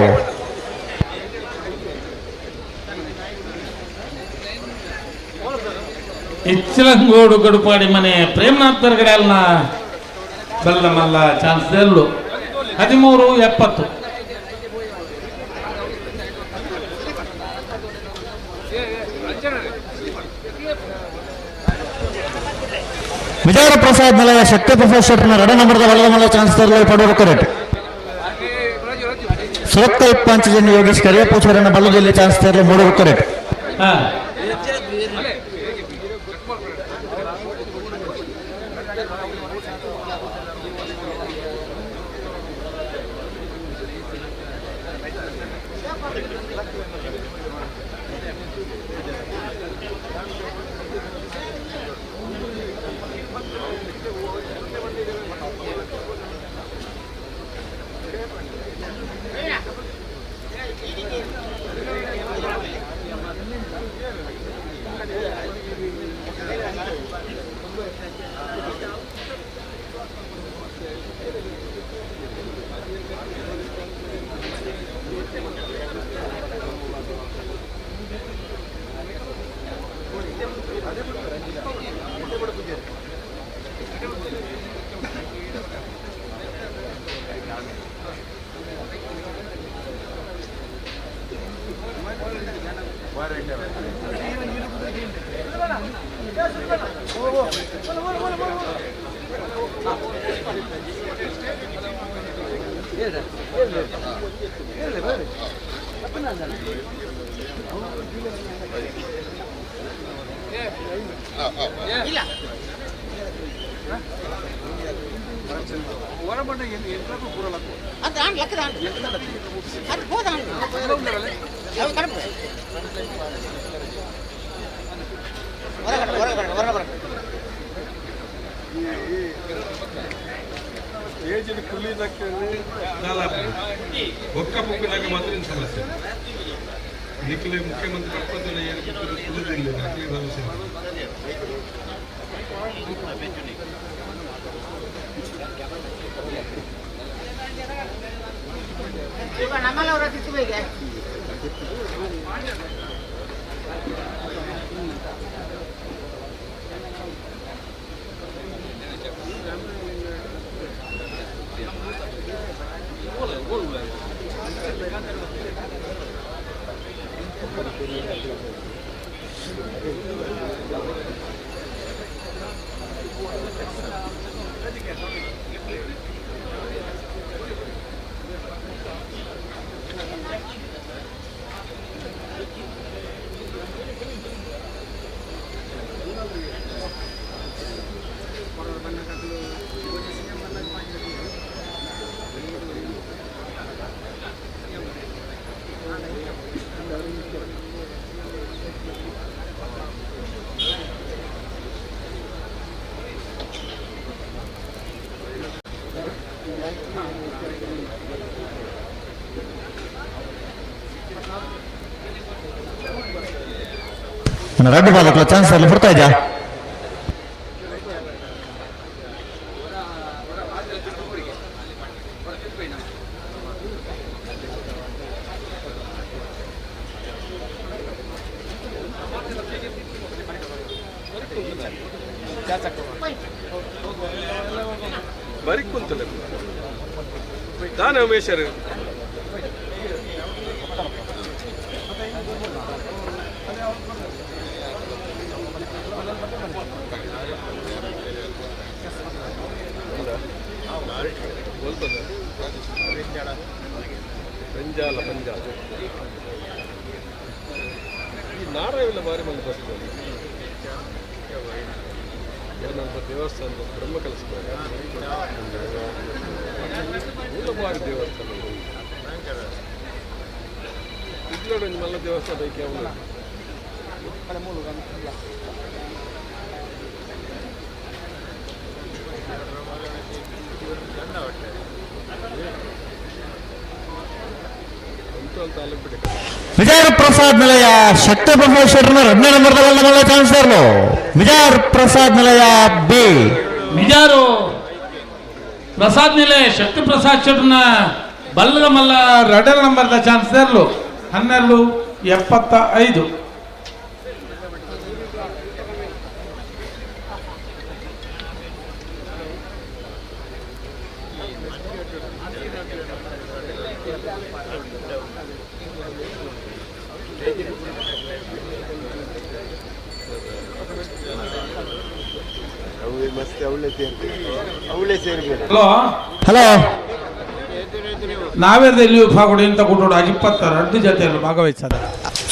ಇಚ್ಚಲಂಗೋಡು ಗಡುಪಾಡಿ ಮನೆ ಪ್ರೇಮನಾಥ್ ಪೆರ್ಗಡೆ ಅಲ್ಲ ಬಲ್ಲ ಮಲ್ಲ ಚಾನ್ಸ್ ತರಲು 13:70. ವಿಜಯ ಪ್ರಸಾದ್ ಮಲಯ ಶಕ್ತಿ ಪ್ರಸಾದ್ ಶೆಟ್ಟರ್ನ 2 ನಂಬರ್ದ ಬಲದ ಮಲ್ಲ ಚಾನ್ಸ್ ತರಲು ಪಡೂರು ಕರೆಕ್ಟ್. ಸುರತ್ಕಲ್ ಪಂಚಜನ್ಯ ಯೋಗೇಶ್ ಕರಿಯ ಪೂಜಾರನ ಬಲದಲ್ಲಿ ಚಾನ್ಸ್ ತರಲು ಮೂಡೂರು ಕರೆಕ್ಟ್. ಬೊಕ್ಕ ಪೊಕ್ಕದಾಗ ಮಾತ್ರ ಸಮಸ್ಯೆ. ನಿಖಿಲ ಮುಖ್ಯಮಂತ್ರಿ ಪಕ್ಕದಲ್ಲಿ ಏನು ಕುಳಿದಿಲ್ಲ, ಅಖಿಲ ಸಮಸ್ಯೆ. ರಡ್ಡು ಬಾಲಕ್ಲ ಚಾನ್ಸ್ ಅಲ್ಲಿ ಬರ್ತಾ ಇದ್ಯಾ? ಬರಿ ಕುಂತಲ್ಲ ದಾನ ಉಮೇಶರು ಪಂಜಾಲ ಪಂಜಾಲ ಈ ನಾರಾಯಣ ಬಾರಿ ಮಂದಿ ಬರ್ತದೆ. ಏನಂತ ದೇವಸ್ಥಾನದ ಬ್ರಹ್ಮ ಕಲಿಸ್ತಾರೆ ಬಾರಿ ದೇವಸ್ಥಾನ ಇದ್ಲೋಡು ನಿಮ್ಮೆಲ್ಲ ದೇವಸ್ಥಾನ ಬೈಕ್ ಯಾವುದು ವಿಜಯ ಪ್ರಸಾದ್ ನಿಲಯ ಶಕ್ತಿ ಬ್ರಹ್ಮೇಶ್ವರನ ಎರಡನೇ ನಂಬರ್ದಲ್ಲಿ ಮಲ್ಲ ಚಾನ್ಸರ್ಲು ವಿಜಯ ಪ್ರಸಾದ್ ನಿಲಯ ಬಿ ನಿಜಾರು ಪ್ರಸಾದ್ ನಿಲಯ ಶಕ್ತಿ ಪ್ರಸಾದ್ ಶೆಟ್ಟರ್ನ ಬಲ್ಲದ ಮಲ್ಲ ಎರಡನೇ ನಂಬರ್ದ ಚಾನ್ಸರ್ಲು 12 75. ಹಲೋ ಹಲೋ ನಾವೇರ್ದ ಇಲ್ಲಿ ವಿಭಾಗಗಳು ಇಂತ ಕೂಟೋಡು 22 ಜೊತೆಯಲ್ಲಿ ಭಾಗವಹಿಸದ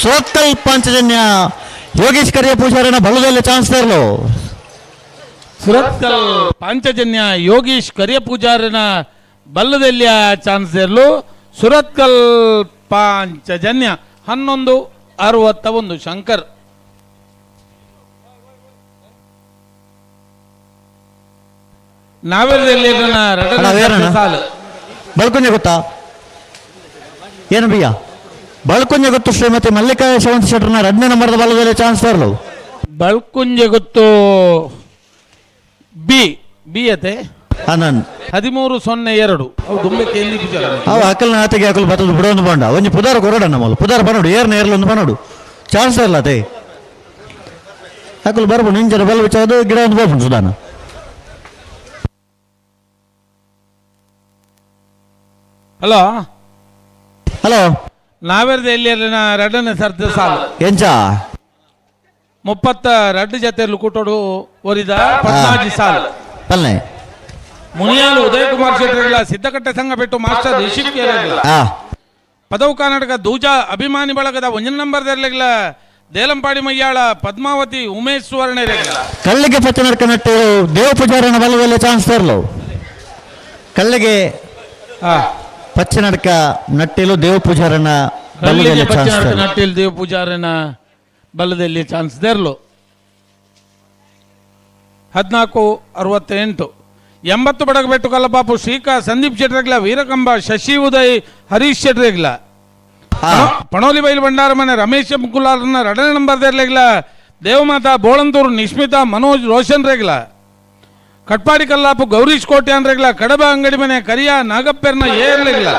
ಸೋತ್ತಲ್ ಪಾಂಚಜನ್ಯ ಯೋಗೇಶ್ ಕರಿಯ ಪೂಜಾರನ ಬಲ್ಲದಲ್ಲಿ ಚಾನ್ಸರ್ಲು ಸುರತ್ಕಲ್ ಪಾಂಚಜನ್ಯ ಯೋಗೀಶ್ ಕರಿಯ ಪೂಜಾರನ ಬಲ್ಲದಲ್ಲಿಯ ಚಾನ್ಸರ್ಲು ಸುರತ್ಕಲ್ ಪಾಂಚಜನ್ಯ 11 61 ಶಂಕರ್. ಬಳ್ಕುಂಜೆ ಗೊತ್ತಾ ಏನು ಬಿಯ್ಯ ಬಳ್ಕುಂಜೆ ಗೊತ್ತು ಶ್ರೀಮತಿ ಮಲ್ಲಿಕಾ ಯಶವಂತ ಶೆಟ್ಟರ್ನ ಎರಡನೇ ನಂಬರ್ದ ಬಲ್ಲದಲ್ಲಿ ಚಾನ್ಸರ್ಲು ಬಳ್ಕುಂಜೆ ಗೊತ್ತು ಬಿ ಬಿ ಅತೆ ಆನಂದ್ 13 02. ಅವು ಅಕಲ್ನ ಆತೆಗೆ ಅಕಲ್ ಬತ್ತದ ಬಿಡೊಂದು ಬಂಡ ಒಂಜಿ ಪುದಾರ ಕೊರಡ ನಮ್ಮಲ್ಲ ಪುದಾರ ಬನ್ನೋಡು ಏರ್ನ ಏರ್ಲ ಒಂದು ಬನ್ನೋಡು ಚಾನ್ಸ್ ಇರಲ್ಲ ಅದೇ ಅಕಲ್ ಬರ್ಬೋದು ನಿಂಜರ ಬಲ್ ವಿಚಾರದ ಗಿಡ ಒಂದು ಬೋಪುಂಡು ಸುಧಾನ. ಹಲೋ ಹಲೋ ನಾವೇರ್ದ ಎಲ್ಲಿ ಎರಡನೇ ಸರ್ದ ಸಾಲು ಎಂಚ 32 ಜೊತೆಯಲ್ಲಿ ಕೂಟೋಡು ಒರಿದ ಪದ್ನಾಜಿ ಸಾಲು ಪಲ್ನೆ ಮುನಿಯಾಲು ಉದಯ ಕುಮಾರ್ ಶೆಟ್ಟರ್ಗಳ ಸಿದ್ದಕಟ್ಟೆ ಸಂಘ ಬಿಟ್ಟು ಮಾಸ್ಟರ್ ರಿಷಿಕ್ ಕೇರಳ ಪದವು ಕರ್ನಾಟಕ ದೂಜಾ ಅಭಿಮಾನಿ ಬಳಗದ ಒಂಜನ ನಂಬರ್ ದರ್ಲೆಗ್ಲ ದೇಲಂಪಾಡಿ ಮಯ್ಯಾಳ ಪದ್ಮಾವತಿ ಉಮೇಶ್ ಸುವರ್ಣ ಕಳ್ಳಿಗೆ ಪಚ್ಚನರ್ಕ ನಟ್ಟು ದೇವ ಪೂಜಾರನ ಬಲದಲ್ಲಿ ಚಾನ್ಸ್ ತರಲು ಕಳ್ಳಿಗೆ ಪಚ್ಚನಡ್ಕ ನಟ್ಟಿಲು ದೇವ ಪೂಜಾರನ ಬಲದಲ್ಲಿ ಚಾನ್ಸ್ ತರಲು ನಟ್ಟಿಲು ದೇವ ಪೂಜಾರನ ಬಲದಲ್ಲಿ ಚಾನ್ಸ್ ದೇರ್ಲು 14 68 80 ಬಡಗಬೆಟ್ಟು ಕಲ್ಲಪಾಪು ಶ್ರೀಕಾ ಸಂದೀಪ್ ಶೆಟ್ರೆಗ್ಲ ವೀರಕಂಬ ಶಶಿ ಉದಯ್ ಹರೀಶ್ ಶೆಟ್ರೆಗ್ಲ ಪಣೋಲಿ ಬೈಲು ಭಂಡಾರ ಮನೆ ರಮೇಶ್ ಕುಲಾರ್ನ ಎರಡನೇ ನಂಬರ್ ದೇರ್ಲೆಗ್ಲ ದೇವಮಾತಾ ಬೋಳಂತೂರು ನಿಶ್ಮಿತಾ ಮನೋಜ್ ರೋಷನ್ ರೇಗ್ಲ ಕಟ್ಪಾಡಿ ಕಲ್ಲಾಪು ಗೌರೀಶ್ ಕೋಟ್ಯಾನ್ ರೇಗ್ಲ ಕಡಬ ಅಂಗಡಿ ಮನೆ ಕರಿಯ ನಾಗಪ್ಪೆರ್ನ ಏರ್ಲೆಗ್ಲ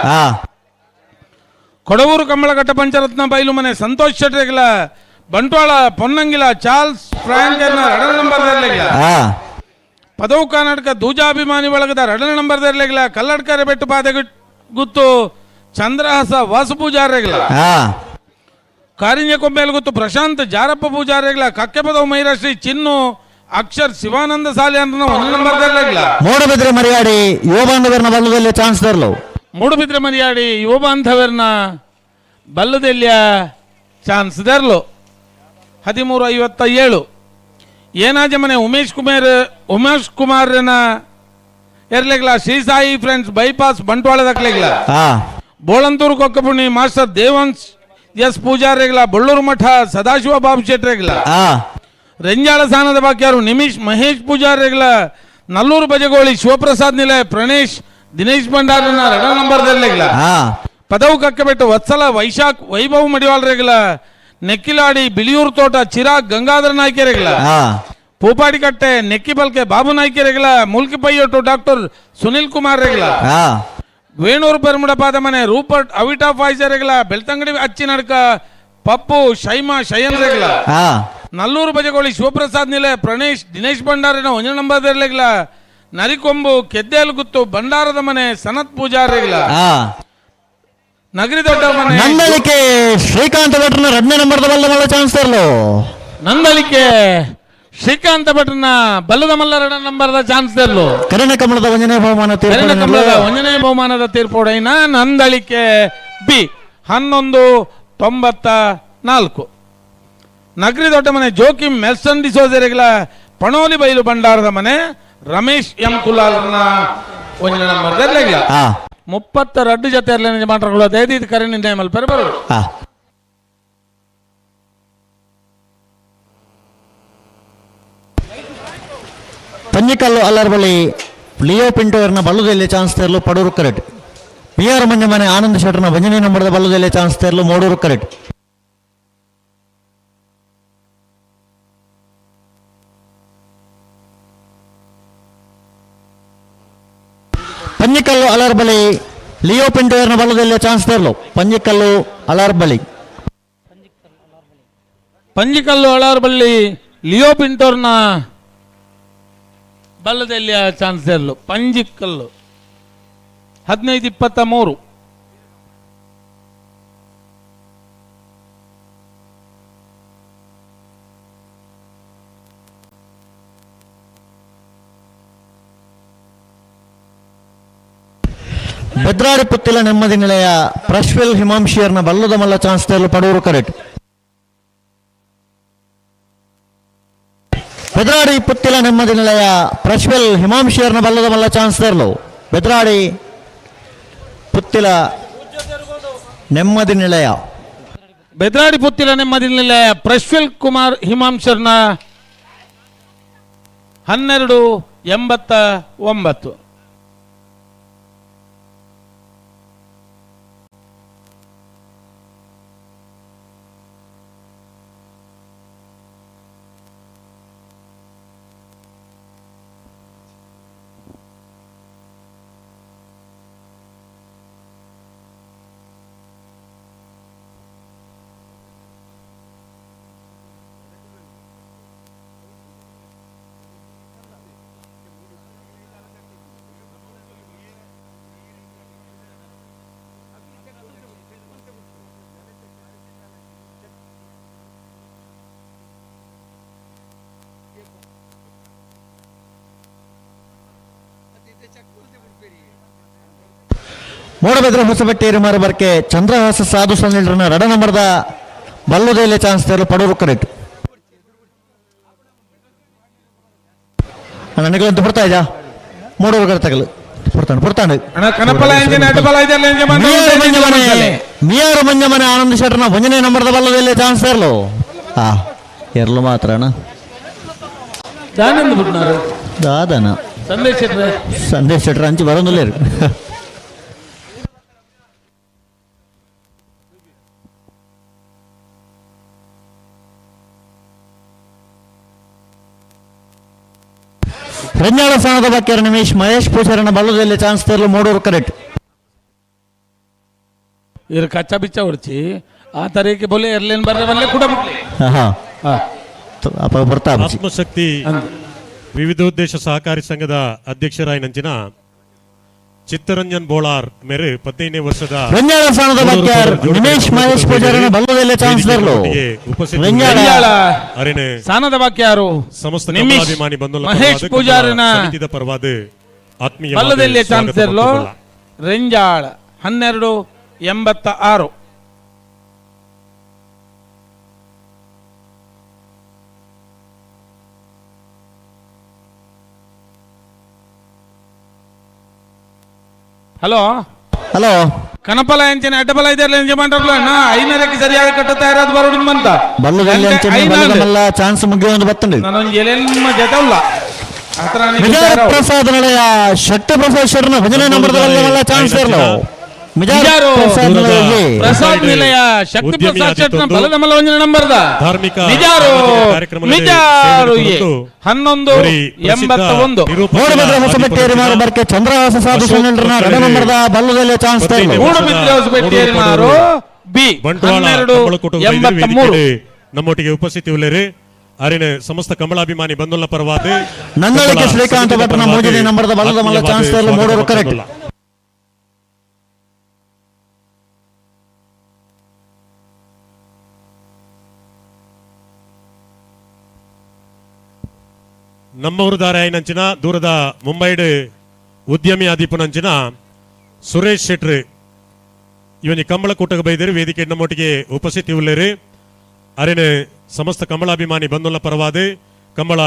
ಕೊಡವೂರು ಕಮ್ಮಳಘಟ್ಟ ಪಂಚರತ್ನ ಬೈಲು ಮನೆ ಸಂತೋಷ್ ಶೆಟ್ರೆಗ್ಲ ಬಂಟ್ವಾಳ ಪೊನ್ನಂಗಿಲ ಚಾರ್ಲ್ಸ್ ಫ್ರಾಂಕ್ ಎರಡನೇ ನಂಬರ್ ದೇರ್ಲೆಗ್ಲ ಪದವು ಕರ್ನಾಟಕ ದೂಜಾಭಿಮಾನಿ ಬಳಗದ ಎರಡನೇ ನಂಬರ್ ದೇರ್ಲೆಗ್ಲ ಕಲ್ಲಡ್ಕರೆ ಬೆಟ್ಟು ಪಾದೆ ಗುತ್ತು ಚಂದ್ರಹಾಸ ವಾಸುಪೂಜಾರ್ರೆಗ್ಲ ಕಾರಿಂಜ ಕೊಂಬೇಲ್ಗುತ್ತು ಪ್ರಶಾಂತ್ ಜಾರಪ್ಪ ಪೂಜಾರಿಗಳ ಕಕ್ಕೆಪದವು ಮೈರಾಶ್ರೀ ಚಿನ್ನು ಅಕ್ಷರ್ ಶಿವಾನಂದ ಸಾಲಿಯನ್ನ ಒಂದು ನಂಬರ್ ದರ್ಲೆಗ್ಲ. ಮೂಡಬಿದ್ರೆ ಮರಿಯಾಡಿ ಯುವ ಬಾಂಧವರನ್ನ ಬಲ್ಲದಲ್ಲಿ ಚಾನ್ಸ್ ತರಲು. ಮೂಡುಬಿದ್ರೆ ಮರಿಯಾಡಿ ಯುವ ಬಾಂಧವರನ್ನ ಬಲ್ಲದೆಲ್ಲಿಯ ಚಾನ್ಸ್ ದರ್ಲು. 13:57. ಏನಾಜ ಮನೆ ಉಮೇಶ್ ಕುಮಾರ್ ಉಮೇಶ್ ಕುಮಾರ್ನ ಎರ್ಲೆಗ್ಲ ಶ್ರೀ ಸಾಯಿ ಫ್ರೆಂಡ್ಸ್ ಬೈಪಾಸ್ ಬಂಟ್ವಾಳ ದಕ್ಲೆಗ್ಲ. ಬೋಳಂತೂರು ಕೊಕ್ಕಪುಣಿ ಮಾಸ್ಟರ್ ದೇವಂಶ್ ಎಸ್ ಪೂಜಾರಿಗಳ ಬಳ್ಳೂರು ಮಠ ಸದಾಶಿವ ಬಾಬು ಶೆಟ್ರೆಗ್ಲ. ರೆಂಜಾಳ ಸ್ಥಾನದ ಬಾಕಿಯಾರು ನಿಮಿಷ್ ಮಹೇಶ್ ಪೂಜಾರಿಗಳ ನಲ್ಲೂರು ಬಜಗೋಳಿ ಶಿವಪ್ರಸಾದ್ ನಿಲಯ ಪ್ರಣೇಶ್ ದಿನೇಶ್ ಭಂಡಾರನ ಎರಡ ನಂಬರ್ದಲ್ಲೆಗ್ಲ. ಪದವು ಕಕ್ಕಬೆಟ್ಟು ವತ್ಸಲ ವೈಶಾಖ್ ವೈಭವ್ ಮಡಿವಾಳರೆಗ್ಲ ನೆಕ್ಕಿಲಾಡಿ ಬಿಳಿಯೂರು ತೋಟ ಚಿರಾಗ್ ಗಂಗಾಧರ ನಾಯ್ಕೆರೆಗ್ಲ. ಪೂಪಾಡಿಕಟ್ಟೆ ನೆಕ್ಕಿಬಲ್ಕೆ ಬಾಬು ನಾಯ್ಕೆರೆಗ್ಲ ಮುಲ್ಕಿ ಪೈಯೊಟ್ಟು ಡಾಕ್ಟರ್ ಸುನಿಲ್ ಕುಮಾರ್ ರೆಗ್ಲ. ವೇಣೂರು ಪೆರ್ಮುಡಪಾದ ಮನೆ ರೂಪರ್ಟ್ ಅವಿಟಾ ಫಾಯ್ಸರೆಗ್ಲ ಬೆಳ್ತಂಗಡಿ ಅಚ್ಚಿನಡ್ಕ ಪಪ್ಪು ಶೈಮಾ ಶಯನ್ ರೆಗ್ಲ. ನಲ್ಲೂರು ಬಜಗೋಳಿ ಶಿವಪ್ರಸಾದ್ ನಿಲೆ ಪ್ರಣೇಶ್ ದಿನೇಶ್ ಭಂಡಾರಿನ ಒಂಜ ನಂಬರ್ ನರಿಕೊಂಬು ಕೆದ್ದೇಲು ಗುತ್ತು ಭಂಡಾರದ ಮನೆ ಸನತ್ ಪೂಜಾರಿಗಳ. ನಗರಿ ದೊಡ್ಡ ಮನೆ ನಂದಳಿಕೆ ಶ್ರೀಕಾಂತ ಭಟ್ರನ ಎರಡನೇ ನಂಬರ್ದ ಬಲ್ಲ ಮಲ್ಲ ಚಾನ್ಸ್ ತರಲು. ನಂದಳಿಕೆ ಶ್ರೀಕಾಂತ ಭಟ್ರನ ಬಲ್ಲದ ಮಲ್ಲ ಎರಡ ನಂಬರ್ದ ಚಾನ್ಸ್ ತರಲು. ಕರುಣ ಕಮಲದ ಒಂದನೇ ಬಹುಮಾನ ಕರುಣ ಕಮಲದ ಒಂದನೇ ಬಹುಮಾನದ ತೀರ್ಪುಡೈನ ನಂದಳಿಕೆ ಬಿ 11:94. ನಗರಿ ದೊಡ್ಡ ಮನೆ ಜೋಕಿಂ ಮೆಲ್ಸನ್ ಡಿಸೋಜೆರೆಗಳ ಪಣೋಲಿ ಬೈಲು ಭಂಡಾರದ ಮನೆ ರಮೇಶ್ ಎಂ ಕುಲಾಲ್ನ ಒಂಜಿ ನಂಬರ್ 32 ಜೊತೆ ಮಾತ್ರಗಳು ದಯದೀದ್ ಕರೆ ನಿರ್ಣಯ ಮಲ್ಪೆರೆ ಬರೋದು. ಪಂಜಿಕಲ್ಲು ಅಲ್ಲರ್ ಬಳಿ ಲಿಯೋ ಪಿಂಟೋ ಇರ್ನ ಬಲ್ಲದಲ್ಲಿ ಚಾನ್ಸ್ ತೇರ್ಲು ಪಡೂರು ಕರೆಟ್. ಬಿ ಆರ್ ಮಂಜಮನೆ ಆನಂದ್ ಶೆಟ್ಟರ್ನ ಭಜನೆ ನಂಬರ್ದ ಬಲ್ಲದಲ್ಲಿ ಚಾನ್ಸ್ ತೇರ್ಲು ಮೋಡೂರು ಕರೆಟ್. ಪಂಜಿಕಲ್ಲು ಅಲರ್ ಬಳಿ ಲಿಯೋ ಪಿಂಟೋ ಇರ್ನ ಬಲ್ಲದಲ್ಲಿ ಚಾನ್ಸ್ ತೇರ್ಲು. ಪಂಜಿಕಲ್ಲು ಅಲರ್ ಬಳಿ ಪಂಜಿಕಲ್ಲು ಅಳಾರ್ ಬಳ್ಳಿ ಲಿಯೋ ಪಿಂಟೋರ್ನ ಬಲ್ಲದಲ್ಲಿ ಚಾನ್ಸ್ ತೇರ್ಲು. ಪಂಜಿಕಲ್ಲು 15:23. ಬೆದ್ರಾಡಿ ಪುತ್ತಿಲ ನೆಮ್ಮದಿ ನಿಲಯ ಪ್ರಶ್ವೆಲ್ ಹಿಮಾಂಶಿಯರ್ನ ಬಲ್ಲದ ಮಲ್ಲ ಚಾನ್ಸ್ ತೇರ್ಲು ಪಡೂರು ಕರೆಟ್. ಬೆದ್ರಾಡಿ ಪುತ್ತಿಲ ನೆಮ್ಮದಿ ನಿಲಯ ಪ್ರಶ್ವೆಲ್ ಹಿಮಾಂಶಿಯರ್ನ ಬಲ್ಲದ ಮಲ್ಲ ಚಾನ್ಸ್ ತೇರ್ಲು. ಬೆದ್ರಾಡಿ ಪುತ್ತಿಲ ನೆಮ್ಮದಿ ನಿಲಯ ಬೆದ್ರಾಡಿ ಪುತ್ತಿಲ ನೆಮ್ಮದಿ ನಿಲಯ ಪ್ರಶ್ವೆಲ್ ಕುಮಾರ್ ಹಿಮಾಂಶರ್ನ 12:89. ಮೂಡಬಿದ್ರೆ ಹೊಸಬಟ್ಟೇರಿ ಮಾರಬರ್ಕೆ ಚಂದ್ರಹಾಸ ಸಾಧು ಸನ್ನಿಲ್ರನ ರಡ ನಂಬರ್ದ ಬಲ್ಲುದೆಲೆ ಚಾನ್ಸ್ ತೇರಲು ಪಡೂರು ಕರೆಕ್ಟ್. ನನಗಂತೂ ಬರ್ತಾ ಇದ್ಯಾ ಮೂಡೂರು ಕರೆತಗಲು ಪುರ್ತಾಂಡು ಪುರ್ತಾಂಡು ಮಿಯಾರು ಮಂಜಮನೆ ಆನಂದ್ ಶೆಟ್ಟರ್ನ ಒಂದನೇ ನಂಬರ್ದ ಬಲ್ಲದೆಲೆ ಚಾನ್ಸ್ ತೇರಲು. ಹಾ ಎರಲು ಮಾತ್ರ ಅಣ್ಣ ದಾದನ ಸಂದೇಶ್ ಶೆಟ್ರೆ ಸಂದೇಶ್ ಶೆಟ್ರ ಅಂಚು ಬರೋದಿಲ್ಲ. ರಂಜಾಳ ಸ್ಥಾನದ ಬಾಕಿಯರ ನಿಮೇಶ್ ಮಹೇಶ್ ಪೂಜಾರನ ಬಲ್ಲದಲ್ಲಿ ಚಾನ್ಸ್ ತೇರಲು ಮೂಡೂರು ಕರೆಕ್ಟ್. ಇರು ಕಚ್ಚಾ ಬಿಚ್ಚ ಹೊಡ್ಚಿ ಆ ತರೀಕೆ ಬೋಲೆ ಎರ್ಲೇನ್ ಬರ್ರೆ ಬಲ್ಲೆ ಕೂಡ ಬರ್ತಾ ಆತ್ಮಶಕ್ತಿ ವಿವಿಧೋದ್ದೇಶ ಸಹಕಾರಿ ಸಂಘದ ಅಧ್ಯಕ್ಷರಾಯಿನಂಚಿನ ಚಿತ್ತರಂಜನ್ ಬೋಳಾರ್ ಮೇರೆ 15ನೇ ವರ್ಷದ ರಂಜಾಳ ಸ್ಥಾನದ ಬಾಕ್ಯಾರ್ ನಿಮೇಶ್ ಮಹೇಶ್ ಪೂಜಾರನ ಬಲ್ಲದಲ್ಲೇ ಚಾನ್ಸ್ ತರಲು. ರಂಜಾಳ ಅರೆನೆ ಸ್ಥಾನದ ಬಾಕ್ಯಾರು ಸಮಸ್ತ ನಿಮಿಷ್ ಕಮಲಾಭಿಮಾನಿ ಬಂಧುಗಳ ಮಹೇಶ್ ಪರವಾದ ಪೂಜಾರನ ಸಮಿತಿದ ಪರವಾದ ಆತ್ಮೀಯ ಬಲ್ಲದಲ್ಲೇ ಚಾನ್ಸ್ ತರಲು. ರೆಂಜಾಳ 12:86. ಹಲೋ ಹಲೋ ಕನಪಲ ಎಂಚಿನ ಅಡ್ಡಬಲ ಇದೆಲ್ಲ ಎಂಜ ಮಾಡ್ರಲ್ಲ ನಾ ಐನರಕ್ಕೆ ಸರಿಯಾದ ಕಟ್ಟುತ್ತಾ ಇರೋದು ಬರೋಡು ಅಂತ ಬಲ್ಲದಲ್ಲಿ ಅಂಚನೆ ಬಲ್ಲದ ಮಲ್ಲ ಚಾನ್ಸ್ ಮುಗಿಯೊಂದು ಬತ್ತಂಡು. ನಾನೊಂದು ಎಲೆಮ್ಮ ಜೊತೆ ಹತ್ರ ಮಿಜಾರ್ ಪ್ರಸಾದ್ ನಡೆಯ ಶಕ್ತಿ ಪ್ರಸಾದ್ ಶರ್ಮ ಭಜನೆ ನಂಬರ್ದಲ್ಲಿ ಮಲ್ಲ ಚಾನ್ಸ್ ತರಲು. ಮಿಜಾರ್ ಪ್ರಸಾದ್ ನಿಲಯ ಪ್ರಸಾದ್ ನಿಲಯ ಶಕ್ತಿ ಪ್ರಸಾದ್ ಶೆಟ್ನ ಬಲದ ಮಲ್ಲ ಒಂಜನ ನಂಬರ್ದ ಧಾರ್ಮಿಕ ಮಿಜಾರು ಕಾರ್ಯಕ್ರಮದಲ್ಲಿ ಮಿಜಾರು ಸೇವೆ ಕೊಟ್ಟು 11:81. ಮೂಡುಬಿದ್ರೆ ಹೊಸಬೆಟ್ಟೇರಿ ಮಾರು ಬರ್ಕೆ ಚಂದ್ರಹಾಸ ಸಾಧು ಸುನಿಲ್ರನ ರಡ ನಂಬರ್ದ ಬಲ್ಲದಲ್ಲಿ ಚಾನ್ಸ್ ತರಲು. ಮೂಡುಬಿದ್ರೆ ಹೊಸಬೆಟ್ಟೇರಿ ಮಾರು ಬಿ ಬಂಟ್ವಾಳ 12:83. ನಮ್ಮೊಟ್ಟಿಗೆ ಉಪಸ್ಥಿತಿ ಉಳ್ಳೇರಿ ಅರಿನ ಸಮಸ್ತ ಕಮಲಾಭಿಮಾನಿ ಬಂಧುಗಳ ಪರವಾದ ನಂದಳಿಕೆ ಶ್ರೀಕಾಂತ ಭಟ್ರನ ಮೂಜನೆ ನಂಬರ್ದ ಬಲ್ಲದ ಮಲ್ಲ ಚಾನ್ಸ್ ತರಲು ಮೂಡೂರು ಕರೆಕ್ಟ್. ನಮ್ಮೂರು ದಾರಾಯನಂಚಿನ ದೂರದ ಮುಂಬೈಡ್ ಉದ್ಯಮಿ ಆದಿಪುನಂಚಿನ ಸುರೇಶ್ ಶೆಟ್ರು ಇವನಿ ಕಂಬಳ ಕೂಟಕ್ಕೆ ಬೈದಿರು ವೇದಿಕೆ ನಮ್ಮೊಟ್ಟಿಗೆ ಉಪಸ್ಥಿತಿ ಉಳ್ಳೇರಿ ಅರಿನ ಸಮಸ್ತ ಕಮಲಾಭಿಮಾನಿ ಬಂಧುಗಳ ಪರವಾದ ಕಂಬಳ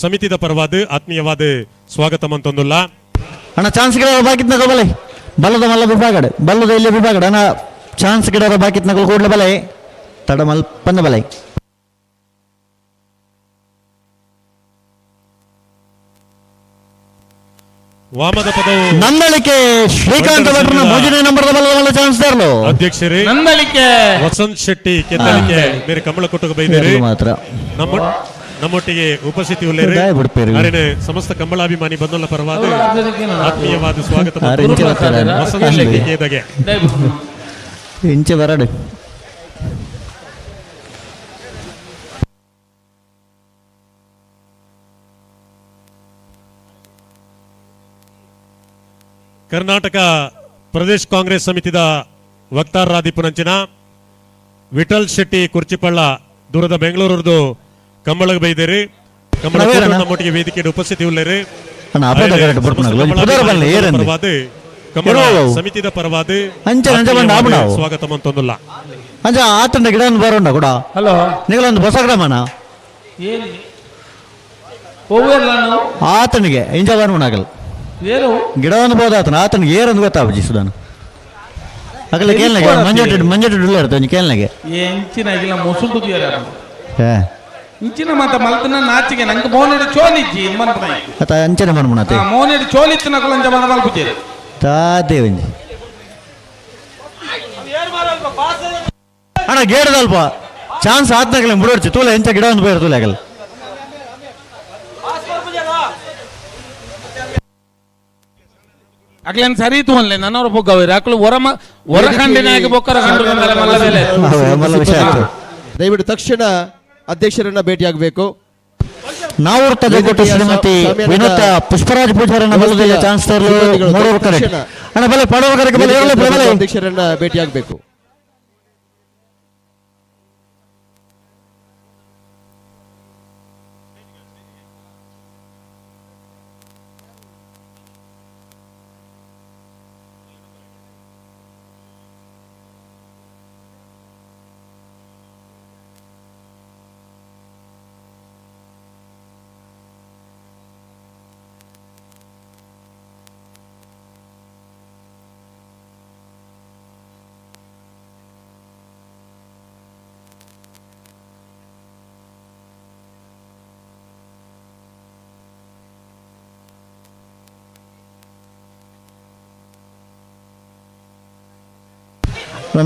ಸಮಿತಿದ ಪರವಾದ ಆತ್ಮೀಯವಾದ ಸ್ವಾಗತ ಮಂತೊಂದುಲ್ಲ. ಅಣ್ಣ ಚಾನ್ಸ್ ಗಿಡ ಬಾಕಿತ್ ನಗಲ್ ಬಲೆ ಬಲ್ಲದ ಮಲ್ಲ ವಿಭಾಗಡೆ ಬಲ್ಲದ ಇಲ್ಲಿ ವಿಭಾಗಡೆ ಅಣ್ಣ ಚಾನ್ಸ್ ಗಿಡ ಬಾಕಿತ್ ನಗಲ್ ಕೂಡ್ಲ ಬಲೆ ತಡಮಲ್ ಪಂದ ಬಲೆ. ವಾಮದ ಪದವು ನಂದಳಿಕೆ ಶ್ರೀಕಾಂತ ಭಟ್ರನ ಮೂರನೇ ನಂಬರ್ದ ಬಲ್ಲದ ಮಲ್ಲ ಚಾನ್ಸ್ ತರಲು. ಅಧ್ಯಕ್ಷರೇ ನಂದಳಿಕೆ ವಸಂತ್ ಶೆಟ್ಟಿ ಕೆತ್ತಳಿಕೆ ಬೇರೆ ಕಮಲ ಕೊಟ್ಟಕ್ಕೆ ಬೈದಿರಿ ಮಾತ್ರ ನಮ್ಮೊಟ್ಟಿಗೆ ಉಪಸ್ಥಿತಿ ಉಳ್ಳೇರಿ ಅರಿನ ಸಮಸ್ತ ಕಮಲಾಭಿಮಾನಿ ಬಂಧುಗಳ ಪರವಾದ ಆತ್ಮೀಯವಾದ ಸ್ವಾಗತ ವಸಂತ ಶೆಟ್ಟಿ ಕೇದಗೆ. ಇಂಚೆ ಬರಡು ಕರ್ನಾಟಕ ಪ್ರದೇಶ್ ಕಾಂಗ್ರೆಸ್ ಸಮಿತಿದ ವಕ್ತಾರರಾದಿಪುನಂಚಿನ ವಿಠಲ್ ಶೆಟ್ಟಿ ಕುರ್ಚಿಪಳ್ಳ ದೂರದ ಬೆಂಗಳೂರದು ಕಂಬಳಗೆ ಬೈದಿರಿ ಕಂಬಳ ನಮ್ಮೊಟ್ಟಿಗೆ ವೇದಿಕೆ ಉಪಸ್ಥಿತಿ ಉಳ್ಳೇರಿ ಕಂಬಳ ಸಮಿತಿದ ಪರವಾದ ಸ್ವಾಗತ ಮಂತೊಂದುಲ್ಲ. ಅಂಚ ಆತಂಡ ಗಿಡ ಬರೋಣ ಕೂಡ. ಹಲೋ ನಿಗಳೊಂದು ಹೊಸ ಗ್ರಾಮನ ಆತನಿಗೆ ಇಂಜ ಬರ್ಮಣಾಗಲ್ ಗಿಡವನ್ನು ಬೋದಾತನ ಆತನಿಗೆ ಏರಂದು ಗೊತ್ತಾಪಜಿ ಸುಧಾನ ಅಗಲ ಕೇಳ್ನಾಗೆ ಮಂಜೊಟ್ಟು ಮಂಜೊಟ್ಟು ಉಳ್ಳ ಇರ್ತದೆ ಒಂಜಿ ಕೇಳ್ನಾಗೆ ಎಂಚಿನ ಇಲ್ಲ ಮೊಸುಂಟು ಇಂಚಿನ ಮಾತ ಮಲ್ತನ ನಾಚಿಗೆ ನಂಗೆ ಮೋನೆಡು ಚೋಲಿಜ್ಜಿ ಮನ್ಪನ ಅತ ಅಂಚನೆ ಮನ್ಮುಣತೆ ಮೋನೆಡು ಚೋಲಿತ್ತು ನಕಲ ಅಂಚ ಮನ ಮಲ್ಪುಜೇರು ತಾದೇ ಒಂಜಿ ಅಣ್ಣ ಗೇಡದಲ್ಪ ಚಾನ್ಸ್ ಆತ್ನಗಲ ಬುಡೋಡ್ಚಿ ತೂಲೆ ಎಂಚ ಗಿಡ ಒಂದು ಪೋಯಿರು ತೂಲೆ ಆಗಲ್ಲ. ಅಕ್ಲೇನ್ ಸರಿ ತೂನ್ಲೆ ನನ್ನವರು ಪೊಗ್ಗವೇರು ಅಕ್ಲು ಹೊರ ಹೊರ ಖಂಡಿನಾಗಿ ಬೊಕ್ಕರ ಕಂಡು ಮಲ್ಲ ವಿಷಯ ಆಯ್ತು. ದಯವಿಟ್ಟು ತಕ್ಷಣ ಅಧ್ಯಕ್ಷರನ್ನ ಭೇಟಿಯಾಗಬೇಕು. ನಾವು ತದೆಗೊಟ್ಟು ಶ್ರೀಮತಿ ವಿನೋದ ಪುಷ್ಪರಾಜ್ ಪೂಜಾರನ್ನ ಬಲ್ಲದಲ್ಲಿ ಚಾನ್ಸ್ ತರಲು ಮೂರವರು ಕರೆಕ್ಟ್. ಅಣ್ಣ ಬಲೆ ಪಡವರು ಕರೆಕ್ಟ್ ಬಲೆ ಏರಲು ಬಲೆ ಅಧ್ಯಕ್ಷರನ್ನ ಭೇಟಿಯಾಗಬೇಕು.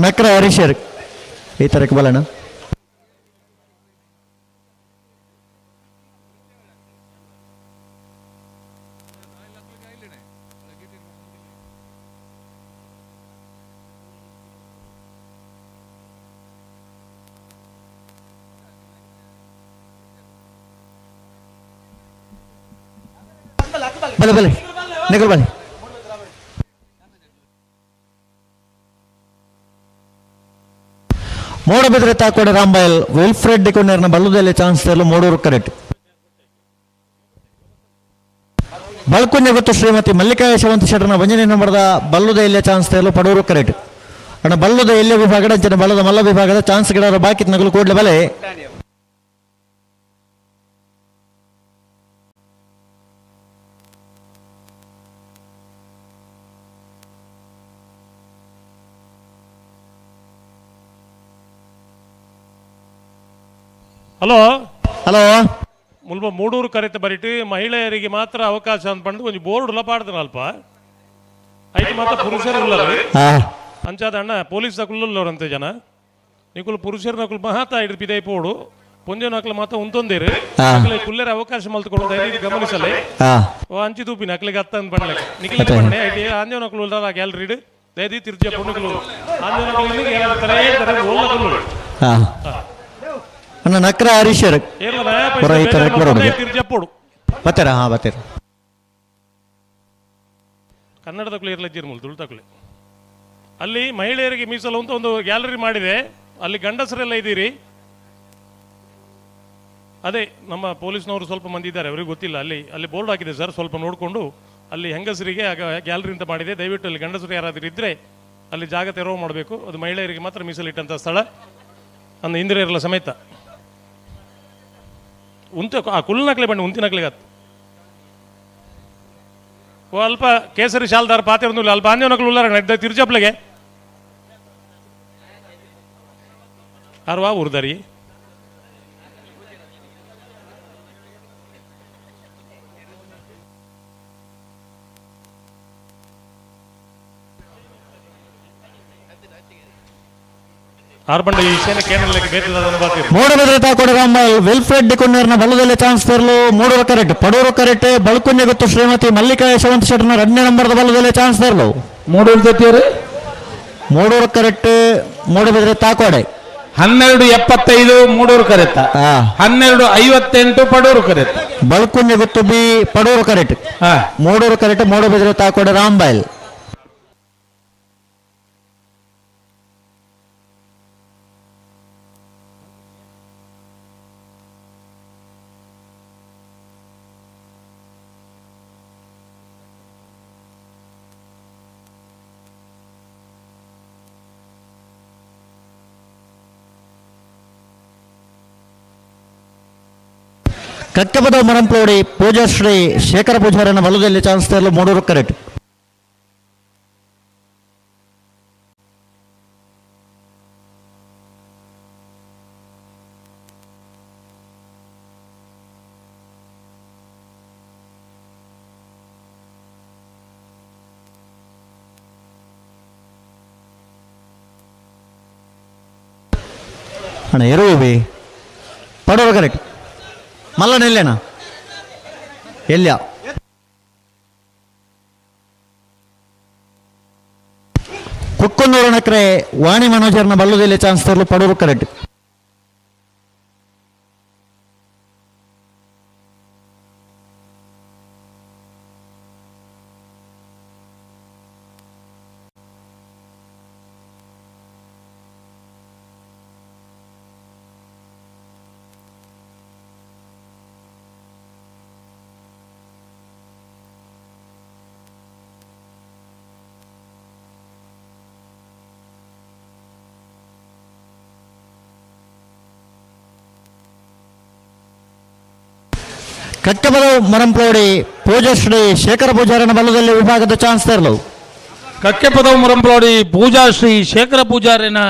ನಕ್ರ ಹರೀಶರ್ ಈ ತರಕ್ಕೆ ಬಲಣ ಬಲೆ ಬಲೆ ನಿಗಲ್ ಬಲೆ. Moodbidri Takode Rambail Wilfred ಡಿಕೊಂಡೇರ್ನ ಬಲ್ಲುದೆಲ್ಯ chance ತೇರ್ಲು Moodur correct. Balkunje Guttu Shrimati Mallika Yashwant ಶೆಟ್ಟರ್ನ ಒಂಜನೇ ನಂಬರ್ದ ಬಲ್ಲುದ ಎಲ್ಯ ಚಾನ್ಸ್ ತೇರ್ಲು ಪಡೂರು ಕರೆಕ್ಟ್. ಅಣ್ಣ ಬಲ್ಲುದ ಎಲ್ಯ ವಿಭಾಗದ ಅಂಚನೆ ಬಲ್ಲದ ಮಲ್ಲ ವಿಭಾಗದ ಚಾನ್ಸ್ ಗಿಡರ ಬಾಕಿ ನಗಲು ಕೂಡಲೇ ಬಲೆ. ಹಲೋ ಹಲೋ ಮುಲ್ಪ ಮೂಡೂರು ಕರೆತ ಬರಿಟ್ಟು ಮಹಿಳೆಯರಿಗೆ ಮಾತ್ರ ಅವಕಾಶ ಅಂತ ಪಂಡು ಒಂಜಿ ಬೋರ್ಡ್ ಉಲ್ಲ ಪಾಡ್ದನ ಅಲ್ಪ ಐತೆ ಮಾತ್ರ ಪುರುಷರು ಉಲ್ಲರು ಅಂಚಾದ ಅಣ್ಣ ಪೊಲೀಸ್ ನಕುಲ್ಲವರಂತೆ ಜನ ನಿಕುಲು ಪುರುಷರ ನಕುಲು ಮಹಾತ ಇಡ್ ಪಿದೈ ಪೋಡು ಪೊಂಜೆ ನಕಲು ಮಾತ್ರ ಉಂತೊಂದೇರು ಅಕ್ಲೆ ಕುಲ್ಲೆರ ಅವಕಾಶ ಮಲ್ತುಕೊಡು ದಯವಿಟ್ಟು ಗಮನಿಸಲೆ ಓ ಅಂಚಿ ತೂಪಿನ ಅಕ್ಲಿಗೆ ಅತ್ತ ಅಂತ ಪಂಡ್ಲೆ ನಿಕುಲು ಪಂಡೆ ಐಟಿ ಆಂಜೋ ನಕಲು ಉಲ್ಲಾರ ಗ್ಯಾಲರಿಡ್ ದಯದಿ ತಿರ್ಜ ಪೊಣ್ಣುಕುಲು ಆಂಜೋ ನಕಲು ತರೇ ತರ ಓಲ್ಲ ಕುಲ್ಲು ಅಣ್ಣ ನಕ್ರ ಹರೀಶರ್ ಬತ್ತೀರ? ಹಾ ಬತ್ತೀರ. ಕನ್ನಡದಕ್ಕೂ ಇರಲಿ ಜಿರ್ಮುಲ್ ತುಳುತಕ್ಕಲೆ ಅಲ್ಲಿ ಮಹಿಳೆಯರಿಗೆ ಮೀಸಲು ಅಂತ ಒಂದು ಗ್ಯಾಲರಿ ಮಾಡಿದೆ, ಅಲ್ಲಿ ಗಂಡಸರೆಲ್ಲ ಇದ್ದೀರಿ. ಅದೇ ನಮ್ಮ ಪೊಲೀಸ್ನವರು ಸ್ವಲ್ಪ ಮಂದಿ ಇದ್ದಾರೆ, ಅವರಿಗೆ ಗೊತ್ತಿಲ್ಲ. ಅಲ್ಲಿ ಅಲ್ಲಿ ಬೋರ್ಡ್ ಹಾಕಿದೆ ಸರ್, ಸ್ವಲ್ಪ ನೋಡಿಕೊಂಡು ಅಲ್ಲಿ ಹೆಂಗಸರಿಗೆ ಆಗ ಗ್ಯಾಲರಿ ಅಂತ ಮಾಡಿದೆ. ದಯವಿಟ್ಟು ಅಲ್ಲಿ ಗಂಡಸರು ಯಾರಾದರೂ ಇದ್ದರೆ ಅಲ್ಲಿ ಜಾಗ ತೆರವು ಮಾಡಬೇಕು. ಅದು ಮಹಿಳೆಯರಿಗೆ ಮಾತ್ರ ಮೀಸಲಿಟ್ಟಂಥ ಸ್ಥಳ. ಅಂದ ಇಂದಿರೆಲ್ಲ ಸಮೇತ ಉಂತ ಆ ಕುಲ್ನಕ್ಲೆ ಬಣ್ಣ ಉಂತಿನಕ್ಲೆಗೆ ಅತ್ತು ಓ ಅಲ್ಪ ಕೇಸರಿ ಶಾಲ್ದಾರ್ ಪಾತೆ ಅಲ್ಪ ಆಂಜನಕ್ಲು ಉಲ್ಲಾರ ಇದ್ದ ತಿರುಚಪ್ಲೆಗೆ ಅರ್ವಾ ಊರ್ದಾರಿ ಮೂಡಬಿದ್ರೆ ತಾಕೋಡೆ ರಾಮಬಾಯಿ ವಿಲ್ಫ್ರೆಡ್ ಡಿಕೊಂಡೇರ್ನ ಬಲದಲ್ಲಿ ಚಾನ್ಸ್ ತರಲು ಮೂಡೂರು ಕರೆಕ್ಟ್. ಪಡೂರು ಕರೆಕ್ಟ್. ಬಳ್ಕುಂಜೆ ಗೊತ್ತು ಶ್ರೀಮತಿ ಮಲ್ಲಿಕಾ ಯಶವಂತ ಶೆಟ್ಟರ್ನ 2ನೇ ನಂಬರ್ದ ಬಲದಲ್ಲಿ ಚಾನ್ಸ್ ತರಲು ಮೂಡೂರು ಜೊತೆಯವರು ಮೂಡೂರು ಕರೆಕ್ಟ್. ಮೂಡಬಿದ್ರೆ ತಾಕೋಡೆ 12:75 ಮೂಡೂರು ಕರೆಕ್ಟ್. 12:58 ಪಡೂರು correct. Balkunje Guttu B Padur correct. Mudur correct. Moodbidri Takode Rambail. ಕಕ್ಕಬದ ಮರಂಪ್ಲೋಡಿ Poojashree ಶೇಖರ ಪೂಜಾರನ ಬಲದಲ್ಲಿ ಚಾನ್ಸ್ ತರಲು ಮೂಡೂರು ಕರೆಕ್ಟ್. ಅಣ್ಣ ಎರುವಿ ಪಡೂರು ಕರೆಕ್ಟ್. ಮಲ್ಲಣ್ಣ ಎಲ್ಲೇನ ಎಲ್ಲಿಯ ಕುಕ್ಕನೂರು ನಕ್ರೆ ವಾಣಿ ಮನೋಜರ್ನ ಬಲ್ಲದಲ್ಲಿ ಚಾನ್ಸ್ ತರಲು ಪಡೂರು ಕರೆಕ್ಟ್. ಕಕ್ಕಬಲ ಮರಂಪ್ಲೋಡಿ ಪೂಜಾಶ್ರೀ ಶೇಖರ ಪೂಜಾರನ ಬಲದಲ್ಲಿ ವಿಭಾಗದ ಚಾನ್ಸ್ ತರಲು ಕಕ್ಕೆಪದವು ಮರಂಪ್ಲೋಡಿ ಪೂಜಾಶ್ರೀ ಶೇಖರ ಪೂಜಾರಿನ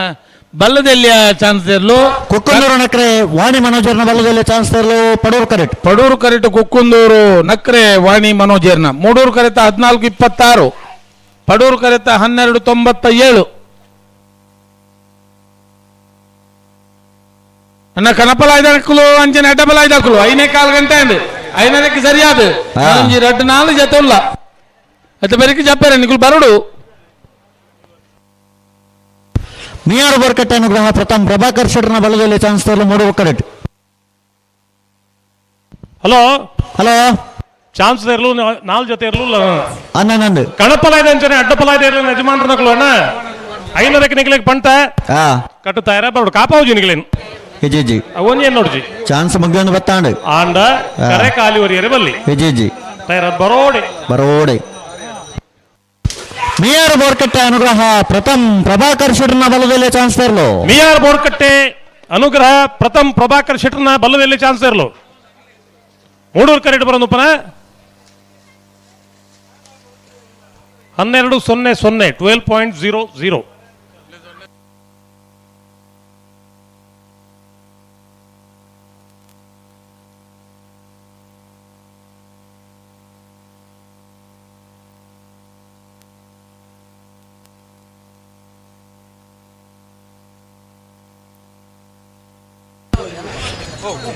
ಬಲ್ಲದಲ್ಲಿ ಚಾನ್ಸ್ ತರಲು ಕುಕ್ಕಂದೂರು ನಕ್ರೆ ವಾಣಿ ಮನೋಜರ್ನ ಬಲ್ಲದಲ್ಲಿ ಚಾನ್ಸ್ ತರಲು ಪಡೂರು ಕರೆಕ್ಟ್. ಪಡೂರು ಕರೆಕ್ಟ್. ಕುಕ್ಕಂದೂರು ನಕ್ರೆ ವಾಣಿ ಮನೋಜರ್ನ. ಮೂಡೂರು ಕರೆತ 14:26, ಪಡೂರು ಕರೆತ 12:97. ಅಣ್ಣ ಕನಪಲ ಐದಕ್ಕಲು ಅಂಚನೆ ಅಡ್ಡಬಲ ಐದಕ್ಕಲು 5.15 ಗಂಟೆ ಅಂದು ಐನಕ್ಕೆ ಸರಿಯಾದ 2 4 ಜೊತೆ ಉಲ್ಲ ಅತ್ತ ಬೆರಕೆ ಜಪ್ಪಾರೆ ನಿಕುಲ್ ಬರಡು. ಮಿಯಾರು ಬೋರ್ಕಟ್ಟೆ ಅನುಗ್ರಹ ಪ್ರಥಮ್ ಪ್ರಭಾಕರ್ ಶೆಟ್ಟರ್ನ ಬಲದಲ್ಲಿ ಚಾನ್ಸ್ ತರಲು Moodur correct. Hello hello chance ಇರಲು 4 ಜೊತೆ ಇರಲು ಅನ್ನ ನಂದು ಕಣಪಲ ಇದೆ ಅಂಚನೆ ಅಡ್ಡಪಲ ಇದೆ ಇರಲಿ ಯಜಮಾನ್ರ ನಕಲು ಅಣ್ಣ. ಐನೂರಕ್ಕೆ ನಿಗ್ಲಿಕ್ಕೆ ಪಂಟ ಕಟ್ಟು ತಯಾರ ಬರೋಡು ಕಾಪಾವುಜಿ ನಿಗ್ಲೇನು ಇಜ್ಜಿ ಒಂಜಿ ನೋಡ್ಜಿ ಚಾನ್ಸ್ ಮಗ್ಗನ್ನು ಬತ್ತಾಂಡು ಆಂಡ ಕರೆ ಖಾಲಿ ಒರಿಯರೆ ಬಲ್ಲಿ ಇಜ್ಜಿ ತಯಾರ ಬರೋಡೆ ಬರೋಡೆ. ಮಿಯಾರ್ ಬೋರ್ಕಟ್ಟೆ ಅನುಗ್ರಹ ಪ್ರಥಮ್ ಪ್ರಭಾಕರ್ ಶೆಟ್ಟರ್ನ ಬಲದಲ್ಲಿ ಚಾನ್ಸ್ ತರಲು. ಮಿಯಾರ್ ಬೋರ್ಕಟ್ಟೆ ಅನುಗ್ರಹ ಪ್ರಥಮ್ ಪ್ರಭಾಕರ್ ಶೆಟ್ಟರ್ನ ಬಲ್ಲದಲ್ಲಿ ಚಾನ್ಸ್ ಇರಲು. ಮೂಡೂರು ಕರೆಟ್ ಬರೋನುಪ್ಪನ 12.00 12.00.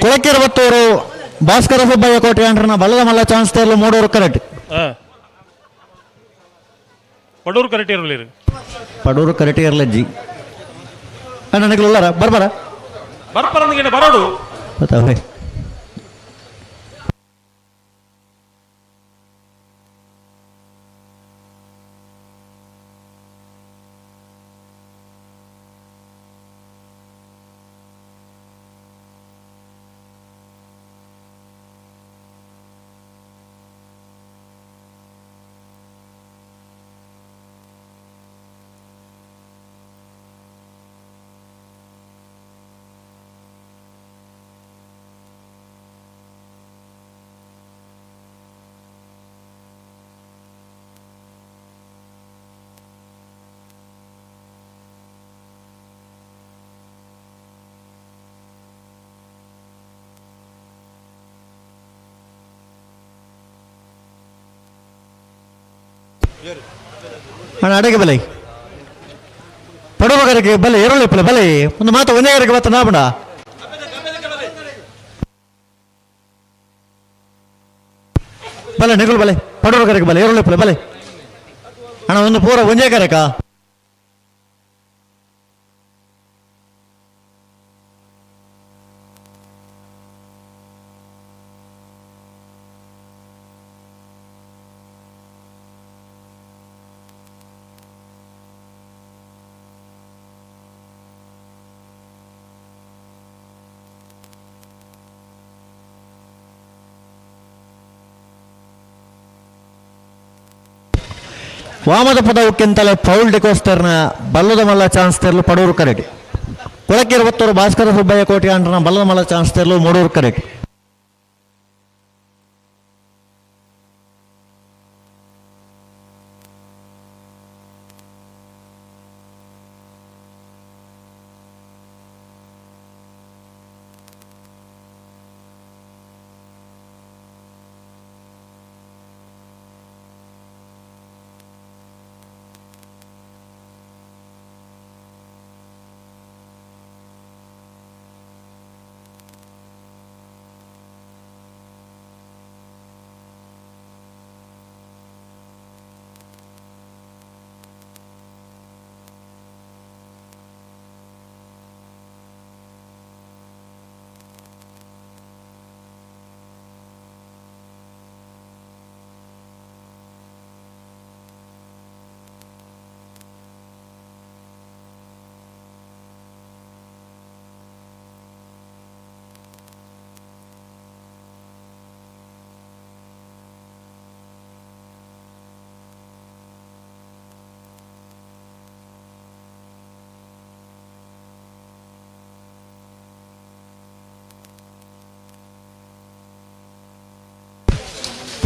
ಕೊಳಕಿರಬತ್ತೂರು ಭಾಸ್ಕರ ಸುಬ್ಬಯ್ಯ ಕೋಟೆ ಅಂಡ್ರನ ಬಲದ ಮಲ್ಲ ಚಾನ್ಸ್ ತರಲು ಮೂಡೂರು ಕರೆಕ್ಟ್. ಪಡೂರು ಕರೆಕ್ಟ್ ಇರಲಿ. ಪಡೂರು ಕರೆಕ್ಟ್ ಇರಲಜ್ಜಿ ನನಗೆ ಬರ್ಬಾರ ಬರ್ಪರ ಬರೋಡು. ಅಣ್ಣ ಅಡಗೆ ಬಲೆ ಪಡುವಗರಿಗೆ ಬಲೆ ಎರಳೆ ಪಲೆ ಬಲೆ ಒಂದು ಮಾತು ಒಂದೇ ಗರಿಗೆ ಬತ್ತ ನಾಬಣ ಬಲೆ ನಿಗುಲು ಬಲೆ ಪಡುವಗರಿಗೆ ಬಲೆ ಎರಳೆ ಪಲೆ ಬಲೆ ಅಣ್ಣ ಒಂದು ಪೂರ ಒಂದೇ ಗರಕ. ವಾಮದ ಪದವಕ್ಕಿಂತಲೇ ಫೌಲ್ ಡಿಕೋಸ್ಟರ್ನ ಬಲ್ಲದ ಮಲ್ಲ ಚಾನ್ಸ್ ತೆರಲು ಪಡೂರು ಕರೆಕ್ಟ್. ಕೊಳಕಿರುವತ್ತೂರು ಭಾಸ್ಕರ ಸುಬ್ಬಯ್ಯ ಕೋಟೆ ಅಂಡ್ರನ ಬಲ್ಲದ ಮಲ್ಲ ಚಾನ್ಸ್ ತೆರಲು ಮೂಡೂರು ಕರೆಕ್ಟ್.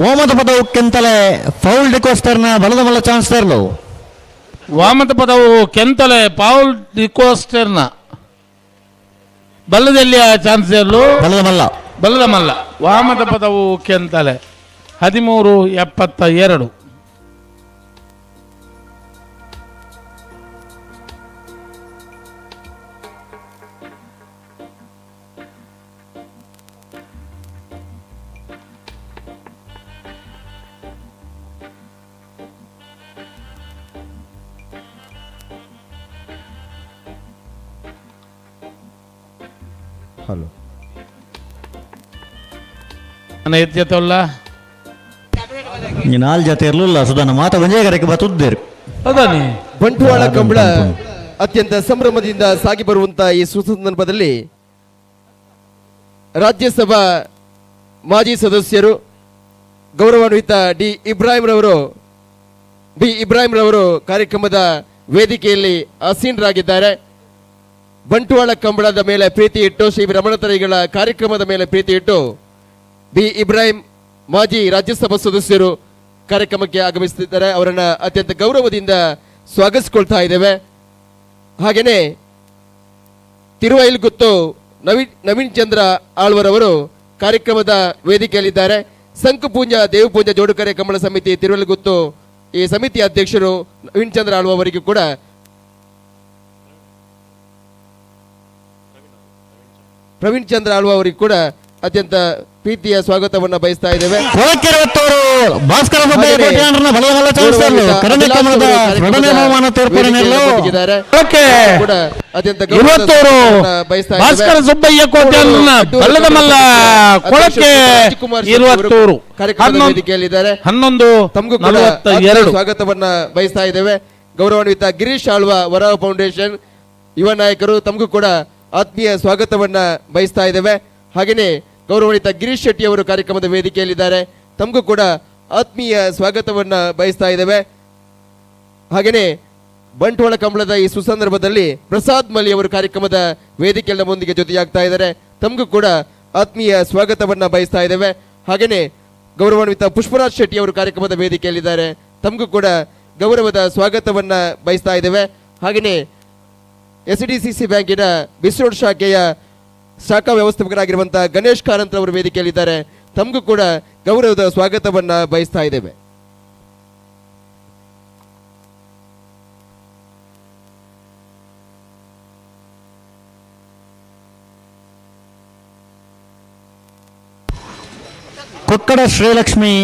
ವಾಮದ ಪದವು ಕೆಂತಲೆ ಫೌಲ್ ಡಿಕೋಸ್ಟರ್ನ ಬಲದ ಮಲ್ಲ ಚಾನ್ಸ್ ತರಲು. ವಾಮದ ಪದವು ಕೆಂತಲೆ ಫೌಲ್ ಡಿಕೋಸ್ಟರ್ನ ಬಲ್ಲದಲ್ಲಿ ಚಾನ್ಸ್ ತರಲು. ಬಲದ ಮಲ್ಲ. ಬಲದ ಮಲ್ಲ. ವಾಮದ ಪದವು ಕೆಂತಲೆ 13.72. ಹಲೋ ಎತ್ತೆತ್ತಲ್ಲ ನಾಲ್ ಜೊತೆ ಇರಲಿಲ್ಲ ಸುಧಾನ ಮಾತ ಒಂಜೇ ಕರೆಗೆ ಬತ್ತುದ್ದೇರು. ಅದಾನೆ ಬಂಟ್ವಾಳ ಕಂಬಳ ಅತ್ಯಂತ ಸಂಭ್ರಮದಿಂದ ಸಾಗಿ ಬರುವಂತಹ ಈ ಸುಸಂದರ್ಭದಲ್ಲಿ ರಾಜ್ಯಸಭಾ ಮಾಜಿ ಸದಸ್ಯರು ಗೌರವಾನ್ವಿತ ಡಿ ಇಬ್ರಾಹಿಂ ಬಿ ಇಬ್ರಾಹಿಂ ರವರು ಕಾರ್ಯಕ್ರಮದ ವೇದಿಕೆಯಲ್ಲಿ ಆಸೀನರಾಗಿದ್ದಾರೆ. ಬಂಟ್ವಾಳ ಕಂಬಳದ ಮೇಲೆ ಪ್ರೀತಿ ಇಟ್ಟು, ಶ್ರೀ ರಮಣತರಿಗಳ ಕಾರ್ಯಕ್ರಮದ ಮೇಲೆ ಪ್ರೀತಿ ಇಟ್ಟು ಬಿ ಇಬ್ರಾಹಿಂ ಮಾಜಿ ರಾಜ್ಯಸಭಾ ಸದಸ್ಯರು ಕಾರ್ಯಕ್ರಮಕ್ಕೆ ಆಗಮಿಸುತ್ತಿದ್ದಾರೆ. ಅವರನ್ನು ಅತ್ಯಂತ ಗೌರವದಿಂದ ಸ್ವಾಗತಿಸಿಕೊಳ್ತಾ ಇದ್ದೇವೆ. ಹಾಗೆಯೇ ತಿರುವೈಲ್ಗುತ್ತು ನವೀನ್ ಚಂದ್ರ ಆಳ್ವರವರು ಕಾರ್ಯಕ್ರಮದ ವೇದಿಕೆಯಲ್ಲಿದ್ದಾರೆ. ಸಂಕುಪೂಂಜ ದೇವಪೂಂಜ ಜೋಡುಕರೆ ಕಂಬಳ ಸಮಿತಿ ತಿರುವೈಲ್ಗುತ್ತು ಈ ಸಮಿತಿಯ ಅಧ್ಯಕ್ಷರು ನವೀನ್ ಚಂದ್ರ ಆಳ್ವ ಅವರಿಗೂ ಕೂಡ ಪ್ರವೀಣ್ ಚಂದ್ರ ಆಳ್ವ ಅವರಿಗೂ ಕೂಡ ಅತ್ಯಂತ ಪ್ರೀತಿಯ ಸ್ವಾಗತವನ್ನು ಬಯಸ್ತಾ ಇದ್ದೇವೆ. ವೇದಿಕೆಯಲ್ಲಿದ್ದಾರೆ. 11:42 ಸ್ವಾಗತವನ್ನ ಬಯಸ್ತಾ ಇದ್ದೇವೆ. ಗೌರವಾನ್ವಿತ ಗಿರೀಶ್ ಆಳ್ವ ವರಾಹ ಫೌಂಡೇಶನ್ ಯುವ ನಾಯಕರು, ತಮಗೂ ಕೂಡ ಆತ್ಮೀಯ ಸ್ವಾಗತವನ್ನ ಬಯಸ್ತಾ ಇದ್ದೇವೆ. ಹಾಗೆಯೇ ಗೌರವಾನ್ವಿತ ಗಿರೀಶ್ ಶೆಟ್ಟಿ ಅವರು ಕಾರ್ಯಕ್ರಮದ ವೇದಿಕೆಯಲ್ಲಿದ್ದಾರೆ, ತಮಗೂ ಕೂಡ ಆತ್ಮೀಯ ಸ್ವಾಗತವನ್ನ ಬಯಸ್ತಾ ಇದ್ದೇವೆ. ಹಾಗೆಯೇ ಬಂಟ್ವಾಳ ಕಂಬಳದ ಈ ಸುಸಂದರ್ಭದಲ್ಲಿ ಪ್ರಸಾದ್ ಮಲಿ ಅವರು ಕಾರ್ಯಕ್ರಮದ ವೇದಿಕೆಯಲ್ಲಿ ನಮ್ಮೊಂದಿಗೆ ಜೊತೆಯಾಗ್ತಾ ಇದ್ದಾರೆ, ತಮಗೂ ಕೂಡ ಆತ್ಮೀಯ ಸ್ವಾಗತವನ್ನ ಬಯಸ್ತಾ ಇದ್ದೇವೆ. ಹಾಗೆಯೇ ಗೌರವಾನ್ವಿತ ಪುಷ್ಪರಾಜ್ ಶೆಟ್ಟಿ ಅವರು ಕಾರ್ಯಕ್ರಮದ ವೇದಿಕೆಯಲ್ಲಿದ್ದಾರೆ, ತಮಗೂ ಕೂಡ ಗೌರವದ ಸ್ವಾಗತವನ್ನ ಬಯಸ್ತಾ ಇದ್ದೇವೆ. ಹಾಗೆಯೇ ಎಸ್ಡಿಸಿಸಿ ಬ್ಯಾಂಕಿನ ಬಿಸ್ರೋಡ್ ಶಾಖೆಯ ಶಾಖಾ ವ್ಯವಸ್ಥಾಪಕರಾಗಿರುವಂತಹ ಗಣೇಶ್ ಕಾರಂತ್ ಅವರು ವೇದಿಕೆಯಲ್ಲಿದ್ದಾರೆ, ತಮಗೂ ಕೂಡ ಗೌರವದ ಸ್ವಾಗತವನ್ನ ಬಯಸ್ತಾ ಇದ್ದೇವೆ. ಕೊಕ್ಕಡ ಶ್ರೀಲಕ್ಷ್ಮಿ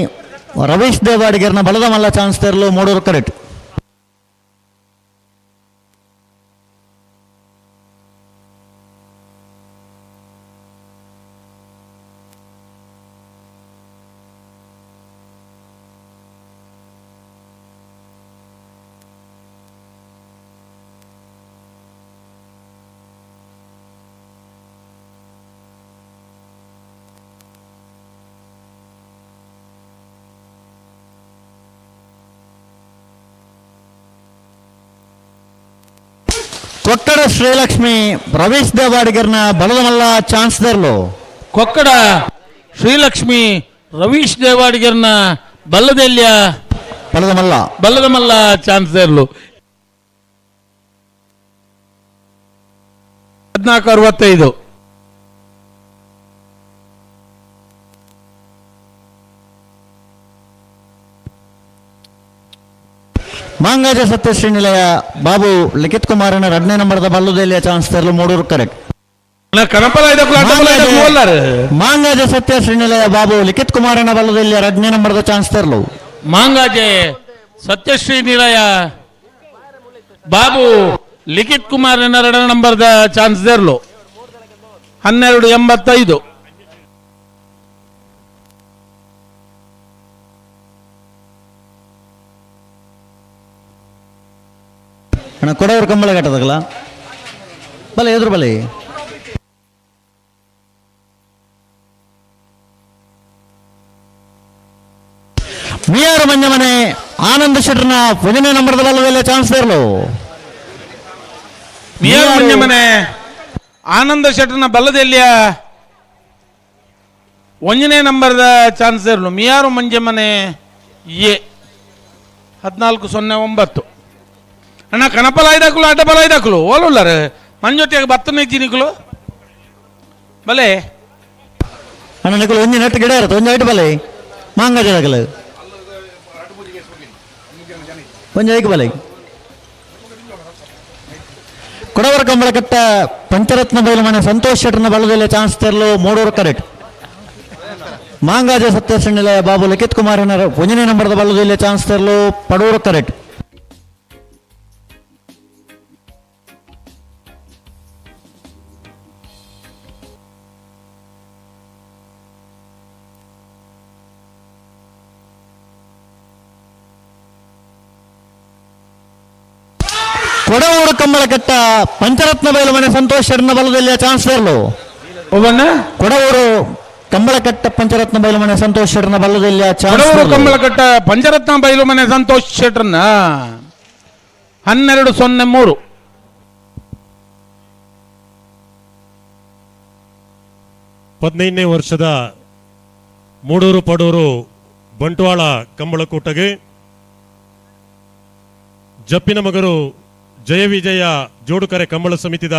ರವೀಶ್ ದೇವಾಡಿಗರ್ನ ಬಲದ ಮಲ್ಲ ಚಾನ್ಸ್ ತೆರಲು ಮೂಡೂರು ಕರೆಕ್ಟ್. ಕೊಕ್ಕಡ ಶ್ರೀಲಕ್ಷ್ಮಿ ರವೀಶ್ ದೇವಾಡಿಗರ್ನ ಬಲದ ಮಲ್ಲ ಚಾನ್ಸ್ ತೆರಲು. ಕೊಕ್ಕಡ ಶ್ರೀಲಕ್ಷ್ಮಿ ರವೀಶ್ ದೇವಾಡಿಗರ್ನ ಬಲ್ಲದೆಲ್ಯ ಬಲ್ಲದ ಮಲ್ಲ ಚಾನ್ಸ್ ತೆರಲು. 14:65. ಮಾಂಗಾಜ ಸತ್ಯಶ್ರೀ ನಿಲಯ ಬಾಬು ಲಿಖಿತ್ ಕುಮಾರನ ಎರಡನೇ ನಂಬರ್ದ ಬಲ್ಲುದೆಲ್ಲಿಯ ಚಾನ್ಸ್ ತೆರಲು ಮೂಡೂರು ಕರೆಕ್ಟ್. ಮಾಂಗಾಜ ಸತ್ಯಶ್ರೀ ನಿಲಯ ಬಾಬು ಲಿಖಿತ್ ಕುಮಾರನ ಬಲ್ಲುದೆಲ್ಲಿಯ ಎರಡನೇ ನಂಬರ್ದ ಚಾನ್ಸ್ ತೆರಲು. ಮಾಂಗಾಜೆ ಸತ್ಯಶ್ರೀ ನಿಲಯ ಬಾಬು ಲಿಖಿತ್ ಕುಮಾರನ ಎರಡನೇ ನಂಬರ್ದ ಚಾನ್ಸ್ ತೆರಲು. 12:85. ಅಣ್ಣ ಕೊಡವರು ಕಂಬಳ ಕಟ್ಟದಲ್ಲ ಬಲೆ ಎದುರು ಬಲೆ. ಮಿಯಾರು ಮಂಜಮನೆ ಆನಂದ್ ಶೆಟ್ಟರ್ನ ಒಂದನೇ ನಂಬರ್ದ ಬಲ್ಲದಲ್ಲೇ ಚಾನ್ಸ್ ತೆರಲು. ಮಿಯಾರು ಮಂಜಮನೆ ಆನಂದ ಶೆಟ್ಟರ್ನ ಬಲ್ಲದೆಲ್ಲಿಯ ಒಂದನೇ ನಂಬರ್ದ ಚಾನ್ಸ್ ತೆರಲು. ಮಿಯಾರು ಮಂಜಮನೆ ಎ 14:09. ಅಣ್ಣ ಕಣಪಲ ಐದಾಕಲು ಅಡ್ಡ ಬಲ ಐದಾಕಲು ಓಲುಲ್ಲಾರ ಮಂಜೊಟ್ಟಿಯಾಗ ಬತ್ತನ ಇಜ್ಜಿ ನಿಕುಲು ಬಲೆ. ಅಣ್ಣ ನಿಕುಲು ಒಂಜಿ ನೆಟ್ಟು ಗಿಡ ಇರುತ್ತೆ ಒಂಜಿ ಐಟು ಬಲೆ ಮಾಂಗಾಜ ದಾಕಲು ಒಂಜಿ ಐಕು ಬಲೆ. ಕೊಡವರ ಕಂಬಳ ಕಟ್ಟ ಪಂಚರತ್ನ ಬೈಲಮನೆ ಸಂತೋಷ್ ಶೆಟ್ಟರ್ನ ಬಲದಲ್ಲಿ ಚಾನ್ಸ್ ತೆರಲು ಮೂಡೂರು ಕರೆಕ್ಟ್. ಮಾಂಗಾಜ ಸತ್ಯಶ್ರೀ ನಿಲಯ ಬಾಬು ಲಿಖಿತ್ ಕುಮಾರನ ಒಂದನೇ ನಂಬರ್ದ ಬಲದಲ್ಲಿ ಚಾನ್ಸ್ ತೆರಲು ಪಡೂರು ಕರೆಕ್ಟ್. ಕೊಡವೂರು ಕಂಬಳಕಟ್ಟ ಪಂಚರತ್ನ ಬೈಲು ಮನೆ ಸಂತೋಷ್ ಶರ್ಮ ಬಲದಲ್ಲಿ ಚಾನ್ಸ್ ಇರಲು. ಕೊಡವೂರು ಕಂಬಳಕಟ್ಟ ಪಂಚರತ್ನ ಬೈಲು ಮನೆ ಸಂತೋಷ್ ಶೆಟ್ಟರ್ನ ಬಲ್ಲದಲ್ಲಿ ಚಾನ್ಸ್. ಕೊಡವೂರು ಕಂಬಳಕಟ್ಟ ಪಂಚರತ್ನ ಬೈಲು ಮನೆ ಸಂತೋಷ್ ಶೆಟ್ಟರ್ನ 12-03. 15ನೇ ವರ್ಷದ ಮೂಡೂರು ಪಡೂರು ಬಂಟ್ವಾಳ ಕಂಬಳಕೂಟಗೆ ಜಪ್ಪಿನ ಮಗರು ಜಯ ವಿಜಯ ಜೋಡುಕರೆ ಕಂಬಳ ಸಮಿತಿದ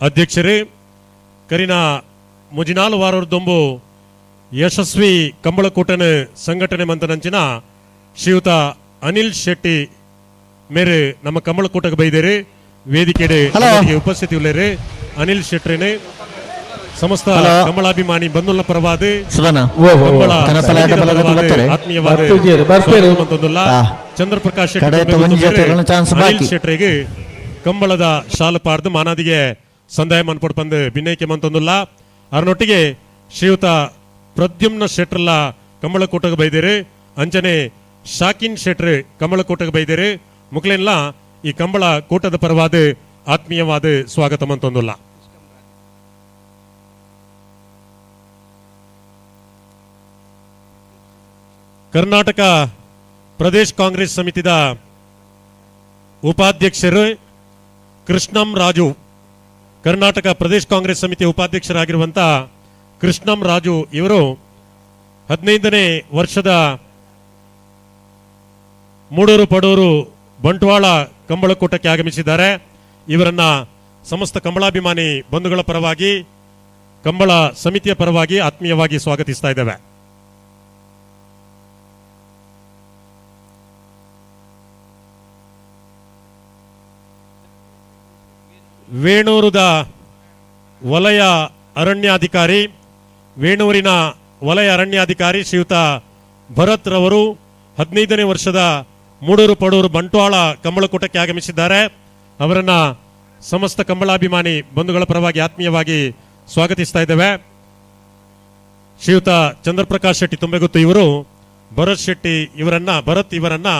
ಅಧ್ಯಕ್ಷರೇ ಕರಿನ ಮುಜಿನಾಲು ವಾರದೊಂಬು ಯಶಸ್ವಿ ಕಂಬಳಕೂಟನ ಸಂಘಟನೆ ಮಂತನಂಚಿನ ಶ್ರೀಯುತ ಅನಿಲ್ ಶೆಟ್ಟಿ ಮೇರೆ ನಮ್ಮ ಕಂಬಳಕೂಟಕ್ಕೆ ಬೈದೇರಿ ವೇದಿಕೆಡೆ ಉಪಸ್ಥಿತಿ ಉಳ್ಳೇರಿ ಅನಿಲ್ ಶೆಟ್ಟರೇನೆ ಸಮಸ್ತ ಕಮಲಾಭಿಮಾನಿ ಬಂಧುಲ ಪರವಾದ ಆತ್ಮೀಯವಾದ ಚಂದ್ರಪ್ರಕಾಶ್ ಅನಿಲ್ ಶೆಟ್ಟರಿಗೆ ಕಂಬಳದ ಶಾಲು ಪಾರ್ದು ಮಾನಾದಿಗೆ ಸಂದಾಯ ಮನ್ಪೊಡ್ ಪಂದು ಬಿನ್ನೈಕೆ ಮಂತೊಂದುಲ್ಲ. ಅದರೊಟ್ಟಿಗೆ ಶ್ರೀಯುತ ಪ್ರದ್ಯುಮ್ನ ಶೆಟ್ರಲ್ಲ ಕಂಬಳಕೂಟಕ್ಕೆ ಬೈದೇರಿ, ಅಂಚನೆ ಶಾಕಿನ್ ಶೆಟ್ರು ಕಂಬಳಕೂಟಕ್ಕೆ ಬೈದೇರಿ. ಮುಕ್ಲೆನ್ಲ ಈ ಕಂಬಳ ಕೂಟದ ಪರವಾದ ಆತ್ಮೀಯವಾದ ಸ್ವಾಗತ ಮಂತೊಂದುಲ್ಲ. ಕರ್ನಾಟಕ ಪ್ರದೇಶ್ ಕಾಂಗ್ರೆಸ್ ಸಮಿತಿದ ಉಪಾಧ್ಯಕ್ಷರು ಕೃಷ್ಣಂ ರಾಜು, ಕರ್ನಾಟಕ ಪ್ರದೇಶ್ ಕಾಂಗ್ರೆಸ್ ಸಮಿತಿಯ ಉಪಾಧ್ಯಕ್ಷರಾಗಿರುವಂಥ ಕೃಷ್ಣಂ ರಾಜು ಇವರು 15ನೇ ವರ್ಷದ ಮೂಡೂರು ಪಡೂರು ಬಂಟ್ವಾಳ ಕಂಬಳಕೂಟಕ್ಕೆ ಆಗಮಿಸಿದ್ದಾರೆ. ಇವರನ್ನ ಸಮಸ್ತ ಕಂಬಳಾಭಿಮಾನಿ ಬಂಧುಗಳ ಪರವಾಗಿ, ಕಂಬಳ ಸಮಿತಿಯ ಪರವಾಗಿ ಆತ್ಮೀಯವಾಗಿ ಸ್ವಾಗತಿಸ್ತಾ ಇದ್ದೇವೆ. ವೇಣೂರುದ ವಲಯ ಅರಣ್ಯಾಧಿಕಾರಿ, ವೇಣೂರಿನ ವಲಯ ಅರಣ್ಯಾಧಿಕಾರಿ ಶ್ರೀಯುತ ಭರತ್ ರವರು 15ನೇ ವರ್ಷದ ಮೂಡೂರು ಪಡೂರು ಬಂಟ್ವಾಳ ಕಂಬಳಕೂಟಕ್ಕೆ ಆಗಮಿಸಿದ್ದಾರೆ. ಅವರನ್ನು ಸಮಸ್ತ ಕಂಬಳಾಭಿಮಾನಿ ಬಂಧುಗಳ ಪರವಾಗಿ ಆತ್ಮೀಯವಾಗಿ ಸ್ವಾಗತಿಸ್ತಾ ಇದ್ದೇವೆ. ಶ್ರೀಯುತ ಚಂದ್ರಪ್ರಕಾಶ್ ಶೆಟ್ಟಿ ತುಂಬೆಗುತ್ತು ಇವರು ಭರತ್ ಶೆಟ್ಟಿ ಇವರನ್ನ, ಭರತ್ ಇವರನ್ನ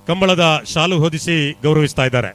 ಕಂಬಳದ ಶಾಲು ಹೊದಿಸಿ ಗೌರವಿಸ್ತಾ ಇದ್ದಾರೆ.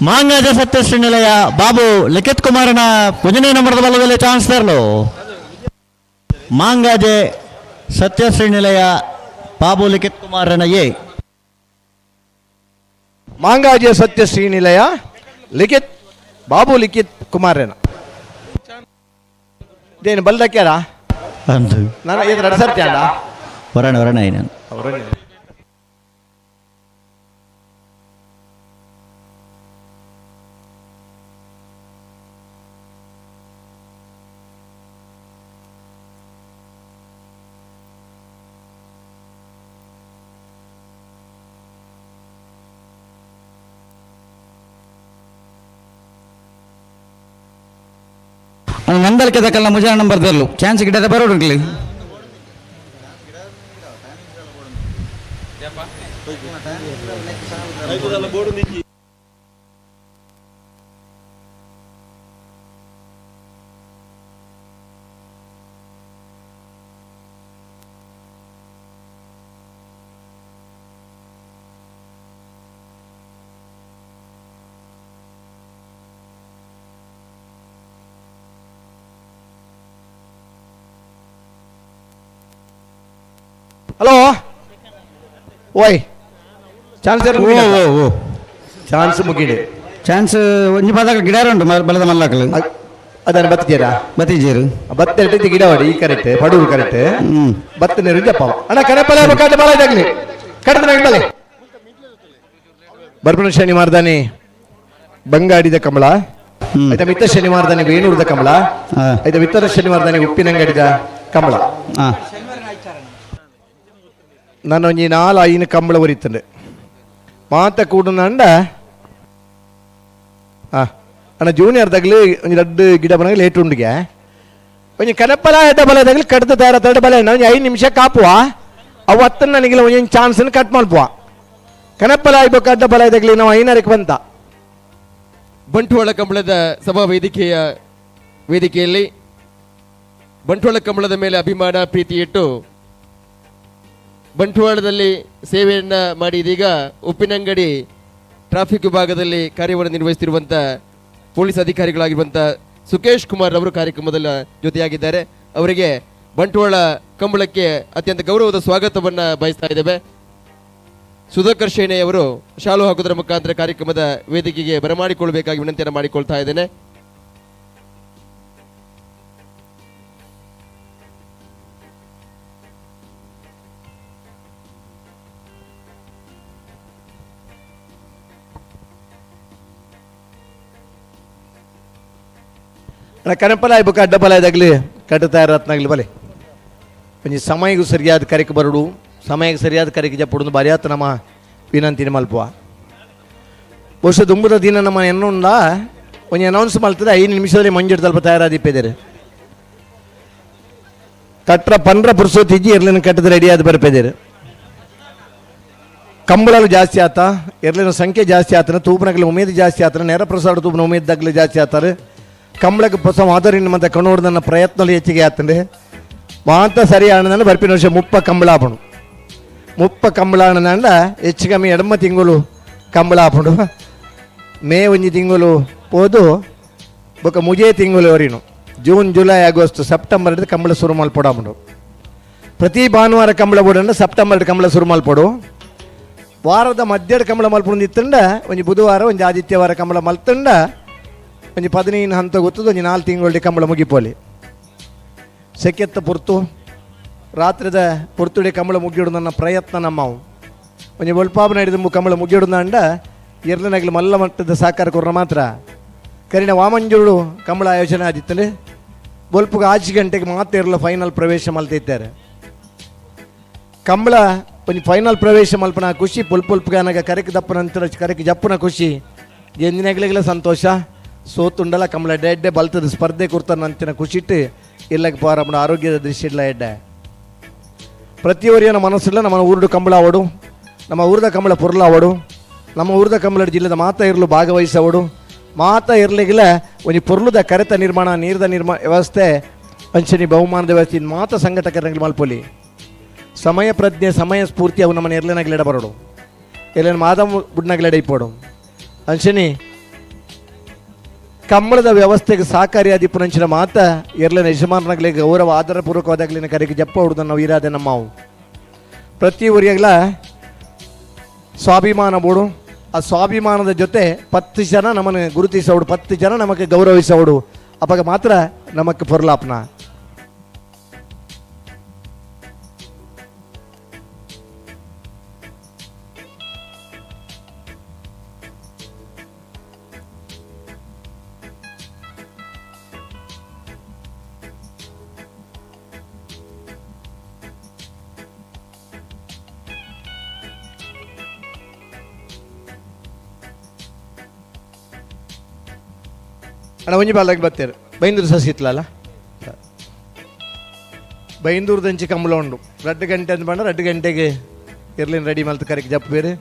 ಮಾಂಗಾಜ ಸತ್ಯಶ್ರೀ ನಿಲಯ ಬಾಬು ಲಿಖಿತ್ ಕುಮಾರನ ಪೂಜನೆ ನಂಬರದ ಬಲದಲ್ಲಿ ಚಾನ್ಸ್ ತರಲು. ಮಾಂಗಾಜೆ ಸತ್ಯಶ್ರೀ ನಿಲಯ ಬಾಬು ಲಿಖಿತ್ ಕುಮಾರನ ಎ. ಮಾಂಗಾಜೆ ಸತ್ಯಶ್ರೀ ನಿಲಯ ಲಿಖಿತ್ ಬಾಬು ಲಿಖಿತ್ ಕುಮಾರನ. ಇದೇನು ಬಲ್ದಕ್ಯಾರ? ನಾನು ಇದು ಎರಡು ಸರ್ತಿ ಅಲ್ಲ. ವರಣ ವರಣ ಏನು ನಂದಲ್ಕೆ ದಕ್ಕಲ್ಲ ಮುಜಾನ ನಂಬರ್ ದರ್ಲು ಚಾನ್ಸ್ ಗಿಡದ ಬರೋಡು. ಹಲೋ ಓಯ್ ಚಾನ್ಸ್ ಚಾನ್ಸ್ ಮುಗಿಡೆ ಚಾನ್ಸ್ ಒಂಜಿ ಪದ ಗಿಡಾರ ಉಂಟು ಬಲದ ಮಲ್ಲಾಕಲು. ಅದನ್ನ ಬತ್ತಿಜೇರಾ? ಬತ್ತಿಜೇರು. ಬತ್ತೆ ಗಿಡವಾಡಿ ಈ ಕರೆಕ್ಟ್, ಪಡೂರು ಕರೆಕ್ಟ್. ಬತ್ತ ನೀರು ಜಪ್ಪ ಅಣ್ಣ ಕನಪಲ ಕಾಟ ಬಾಳ ಇದಾಗ್ಲಿ ಕಡದ ಬಲೆ. ಬರ್ಬನ ಶನಿವಾರದಾನೆ ಬಂಗಾಡಿದ ಕಮಲ, ಆಯ್ತಾ? ಮಿತ್ತ ಶನಿವಾರದಾನೆ ವೇಣೂರದ ಕಮಲ, ಆಯ್ತಾ? ಮಿತ್ತರ ಶನಿವಾರದಾನೆ ಉಪ್ಪಿನಂಗಡಿದ ಕಮಲ. ನಾನು ಒಂಜಿ ನಾಲ್ ಐನು ಕಂಬಳ ಒರಿತಂಡೆ ಮಾತ ಕೂಡುನಂಡ. ಅಣ್ಣ ಜೂನಿಯರ್ ತಗಲಿ ಒಂಜಿ ರಡ್ಡು ಗಿಡ ಬನಾಗ ಲೇಟ್ ಉಂಡಿಗೆ ಒಂಜಿ ಕನಪಲ ಎಡ್ಡ ಬಲ ತಗಲಿ ಕಡ್ದು ತಯಾರ ತಡ ಬಲ ಒಂಜಿ 5 ನಿಮಿಷ ಕಾಪುವ ಅವು ಹತ್ತನ ನನಗೆ ಒಂಜೊಂದು ಚಾನ್ಸ್ ಕಟ್ ಮಾಡ್ಪುವ. ಕನಪಲ ಆಯ್ಬೇಕು ಅಡ್ಡ ಬಲ ತಗಲಿ ನಾವು 5:30 ಬಂತ. ಬಂಟ್ವಾಳ ಕಂಬಳದ ಸಭಾ ವೇದಿಕೆಯಲ್ಲಿ ಬಂಟ್ವಾಳ ಕಂಬಳದ ಮೇಲೆ ಅಭಿಮಾನ ಪ್ರೀತಿ ಇಟ್ಟು ಬಂಟ್ವಾಳದಲ್ಲಿ ಸೇವೆಯನ್ನ ಮಾಡಿ ಇದೀಗ ಉಪ್ಪಿನಂಗಡಿ ಟ್ರಾಫಿಕ್ ವಿಭಾಗದಲ್ಲಿ ಕಾರ್ಯವನ್ನು ನಿರ್ವಹಿಸುತ್ತಿರುವಂಥ ಪೊಲೀಸ್ ಅಧಿಕಾರಿಗಳಾಗಿರುವಂಥ ಸುಕೇಶ್ ಕುಮಾರ್ ಅವರು ಕಾರ್ಯಕ್ರಮದಲ್ಲಿ ಜೊತೆಯಾಗಿದ್ದಾರೆ. ಅವರಿಗೆ ಬಂಟ್ವಾಳ ಕಂಬಳಕ್ಕೆ ಅತ್ಯಂತ ಗೌರವದ ಸ್ವಾಗತವನ್ನು ಬಯಸ್ತಾ ಇದ್ದೇವೆ. ಸುಧಾಕರ್ ಶೇಣೆ ಅವರು ಶಾಲು ಹಾಕುವುದರ ಮುಖಾಂತರ ಕಾರ್ಯಕ್ರಮದ ವೇದಿಕೆಗೆ ಬರಮಾಡಿಕೊಳ್ಳಬೇಕಾಗಿ ವಿನಂತಿಯನ್ನು ಮಾಡಿಕೊಳ್ತಾ ಇದ್ದೇನೆ. ಕನಪಲ ಆಯ್ಬೇಕು ಅಡ್ಡ ಬಲ ಇದಾಗಲಿ ಕಟ್ಟುತ್ತಾ ರತ್ನಾಗ್ಲಿ ಬಲೆ ಒಂಜಿ ಸಮಯಗೂ ಸರಿಯಾದ ಕರೆಕ್ ಬರಡು, ಸಮಯಕ್ಕೆ ಸರಿಯಾದ ಕರೆಕ್ ಜಪ್ಪುಡು ಬಾರಿ ನಮ್ಮ ವಿನಂತಿನ ಮಲ್ಪುವ. ಬಹುಶಃ ದುಂಬುದ ದಿನ ನಮ್ಮ ಎನ್ನುಂಡ ಒಂಜಿ ಅನೌನ್ಸ್ ಮಲ್ತದೆ 5 ನಿಮಿಷದಲ್ಲಿ ಮಂಜು ತಲ್ಪ ತಯಾರಾದಿಪ್ಪೆದರೆ ಕಟ್ರ ಪಂದ್ರ ಪುರುಸೋತಿಜ್ಜಿ ಎರ್ಲಿನ ಕಟ್ಟದ ರೆಡಿಯಾದ ಬರ್ಪೆದೇರು. ಕಂಬಳಲು ಜಾಸ್ತಿ ಆತ, ಎರ್ಲಿನ ಸಂಖ್ಯೆ ಜಾಸ್ತಿ ಆತನ, ತೂಪನಗಲಿ ಉಮೇದು ಜಾಸ್ತಿ ಆತನ, ನೇರ ಪ್ರಸಾದ ತೂಪನ ಉಮೇದು ದಗ್ಲು ಜಾಸ್ತಿ ಆತಾರೆ. ಕಂಬಳಕ್ಕೆ ಹೊಸ ಮಾದರಿ ಮತ್ತೆ ಕಣ್ಣೋಡ್ದನ್ನ ಪ್ರಯತ್ನలు ಹೆಚ್ಚಿಗೆ ಆತಂಡೆ ಮಾತ ಸರಿ ಆನಂದ ಬರ್ಪಿನ ವರ್ಷ 30 ಕಂಬಳ ಆಪಣು. 30 ಕಂಬಳ ಆನಂದ ಹೆಚ್ಚು ಕಮ್ಮಿ ಎಡಮ ತಿಂಗಳು ಕಂಬಳ ಆಪಣು. ಮೇ ಒಂಜಿ ತಿಂಗಳು ಪೋದು ಬೊಕ ಮುಜೆ ತಿಂಗಳು ವರಿನು ಜೂನ್ ಜುಲೈ ಆಗಸ್ಟ್ ಸೆಪ್ಟೆಂಬರ್ ಕಂಬಳ ಶುರು ಮಲ್ಪೊಡಾಪುಂಡು. ಪ್ರತಿ ಭಾನುವಾರ ಕಂಬಳ ಬೋಡಂಡ ಸೆಪ್ಟೆಂಬರ್ ಕಂಬಳ ಶುರು ಮಲ್ಪೊಡು. ವಾರದ ಮಧ್ಯದ ಕಂಬಳ ಮಲ್ಪೊಂದು ಇತ್ತಂಡ ಒಂಜಿ ಬುಧವಾರ ಒಂಜಿ ಆದಿತ್ಯವಾರ ಕಂಬಳ ಮಲ್ತಂಡ ಒಂಜಿ 15 ಹಂತ ಗೊತ್ತದ ಒಂಜಿ 4 ತಿಂಗಳು ಕಂಬಳ ಮುಗಿಪೋಲಿ. ಸೆಕೆತ್ತ ಪುರ್ತು ರಾತ್ರಿದ ಪುರ್ತುಡೆ ಕಂಬಳ ಮುಗಿಯೋಡು ನನ್ನ ಪ್ರಯತ್ನ ನಮ್ಮವು. ಒಂಜಿ ಒಲ್ಪಾಬನ ಹಿಡಿದು ಕಂಬಳ ಮುಗಿಯೋಡು ಅಂಡ ಎರಡನಾಗಲಿ ಮಲ್ಲ ಮಟ್ಟದ ಸಹಕಾರ ಕೊರ್ನ ಮಾತ್ರ. ಕರಿನ ವಾಮಂಜೂರು ಕಂಬಳ ಆಯೋಜನೆ ಆದಿತ್ತಲೆ ಬೊಲ್ಪುಗೆ 5 ಗಂಟೆಗೆ ಮಾತ್ರ ಇರಲ್ಲ ಫೈನಲ್ ಪ್ರವೇಶ ಮಲ್ತಿದ್ದಾರೆ. ಕಂಬಳ ಒಂಜಿ ಫೈನಲ್ ಪ್ರವೇಶ ಮಲ್ಪನ ಖುಷಿ ಪೊಲ್ಪೊಲ್ಪುಗೆ ಅನಗ ಕರೆಕ್ ದಪ್ಪನ ನಂತರ ಕರೆಕ್ ಜಪ್ಪನ ಖುಷಿ ಎಂದಿನಾಗಲಿಗೆಲ್ಲ ಸಂತೋಷ. ಸೋತುಂಡಲ ಕಂಬಳ ಎಡ್ಡೆ ಬಲ್ತದ ಸ್ಪರ್ಧೆ ಕೊಡ್ತಾನ ಅಂತಿನ ಖುಷಿಟ್ಟು ಇಲ್ಲಕ್ಕೆ ಪಾರಮ್ಮನ ಆರೋಗ್ಯದ ದೃಷ್ಟಿ ಇಲ್ಲ ಎಡ್ಡೆ. ಪ್ರತಿಯೊರಿಯನ ಮನಸ್ಸಿಲ್ಲ ನಮ್ಮ ಊರುಡು ಕಂಬಳ ಅವಡು, ನಮ್ಮ ಊರದ ಕಂಬಳ ಪೊರ್ಲ ಅವಡು, ನಮ್ಮ ಊರದ ಕಂಬಳ ಜಿಲ್ಲೆದ ಮಾತ ಇರಲು ಭಾಗವಹಿಸವಡು, ಮಾತ ಇರಲಿಗಿಲ್ಲ ಒಂಜಿ ಪೊರ್ಲುದ ಕರೆತ ನಿರ್ಮಾಣ ನೀರದ ನಿರ್ಮಾಣ ವ್ಯವಸ್ಥೆ ಅಂಚನೆ ಬಹುಮಾನದ ವ್ಯವಸ್ಥೆ ಮಾತ ಸಂಘಟಕರಂಗ್ಲಿ ಮಲ್ಪೊಲಿ. ಸಮಯ ಪ್ರಜ್ಞೆ ಸಮಯ ಸ್ಫೂರ್ತಿ ಅವು ನಮ್ಮನ್ನ ಎರ್ಲೆನಾಗ್ಲೆಡ ಬರೋಡು, ಎಲ್ಲೇನು ಮಾದಮ್ ಬುಡ್ನಾಗ್ಲೆಡ ಇಪ್ಪೋಡು. ಅಂಚನೆ ಕಂಬಳದ ವ್ಯವಸ್ಥೆಗೆ ಸಹಕಾರಿಯಾದಿ ಪುನಂಚಿನ ಮಾತ ಎರ್ಲೆನ ಯಜಮಾನನಾಗಲಿ ಗೌರವ ಆದರಪೂರ್ವಕವಾದಾಗಲಿನ ಕರೆಗೆ ಜಪ್ಪ ಹೊಡೆದ ನಾವು ಇರಾದೆ ನಮ್ಮವು. ಪ್ರತಿ ಊರಿಯಾಗಲ ಸ್ವಾಭಿಮಾನ ಬೋಡು, ಆ ಸ್ವಾಭಿಮಾನದ ಜೊತೆ 10 ಜನ ನಮ್ಮನ್ನು ಗುರುತಿಸೋಡು, 10 ಜನ ನಮಗೆ ಗೌರವಿಸೋಡು, ಅವಾಗ ಮಾತ್ರ ನಮಕ್ಕೆ ಪೊರ್ಲಾಪ್ನ. ಅಣ್ಣ ಒಂಜಿ ಬಾಲಾಗಿ ಬತ್ತೇರು ಬೈಂದೂರು ಸಸಿತ್ಲಲ್ಲ ಬೈಂದೂರ್ದಂಚಿ ಕಂಬಳ ಉಂಡು 2 ಗಂಟೆ ಅಂತ ಬಂಡ 2 ಗಂಟೆಗೆ ಇರ್ಲಿನ ರೆಡಿ ಮಲ್ತು ಕರೆಕ್ ಜಪ್ಪ ಬೇರೆ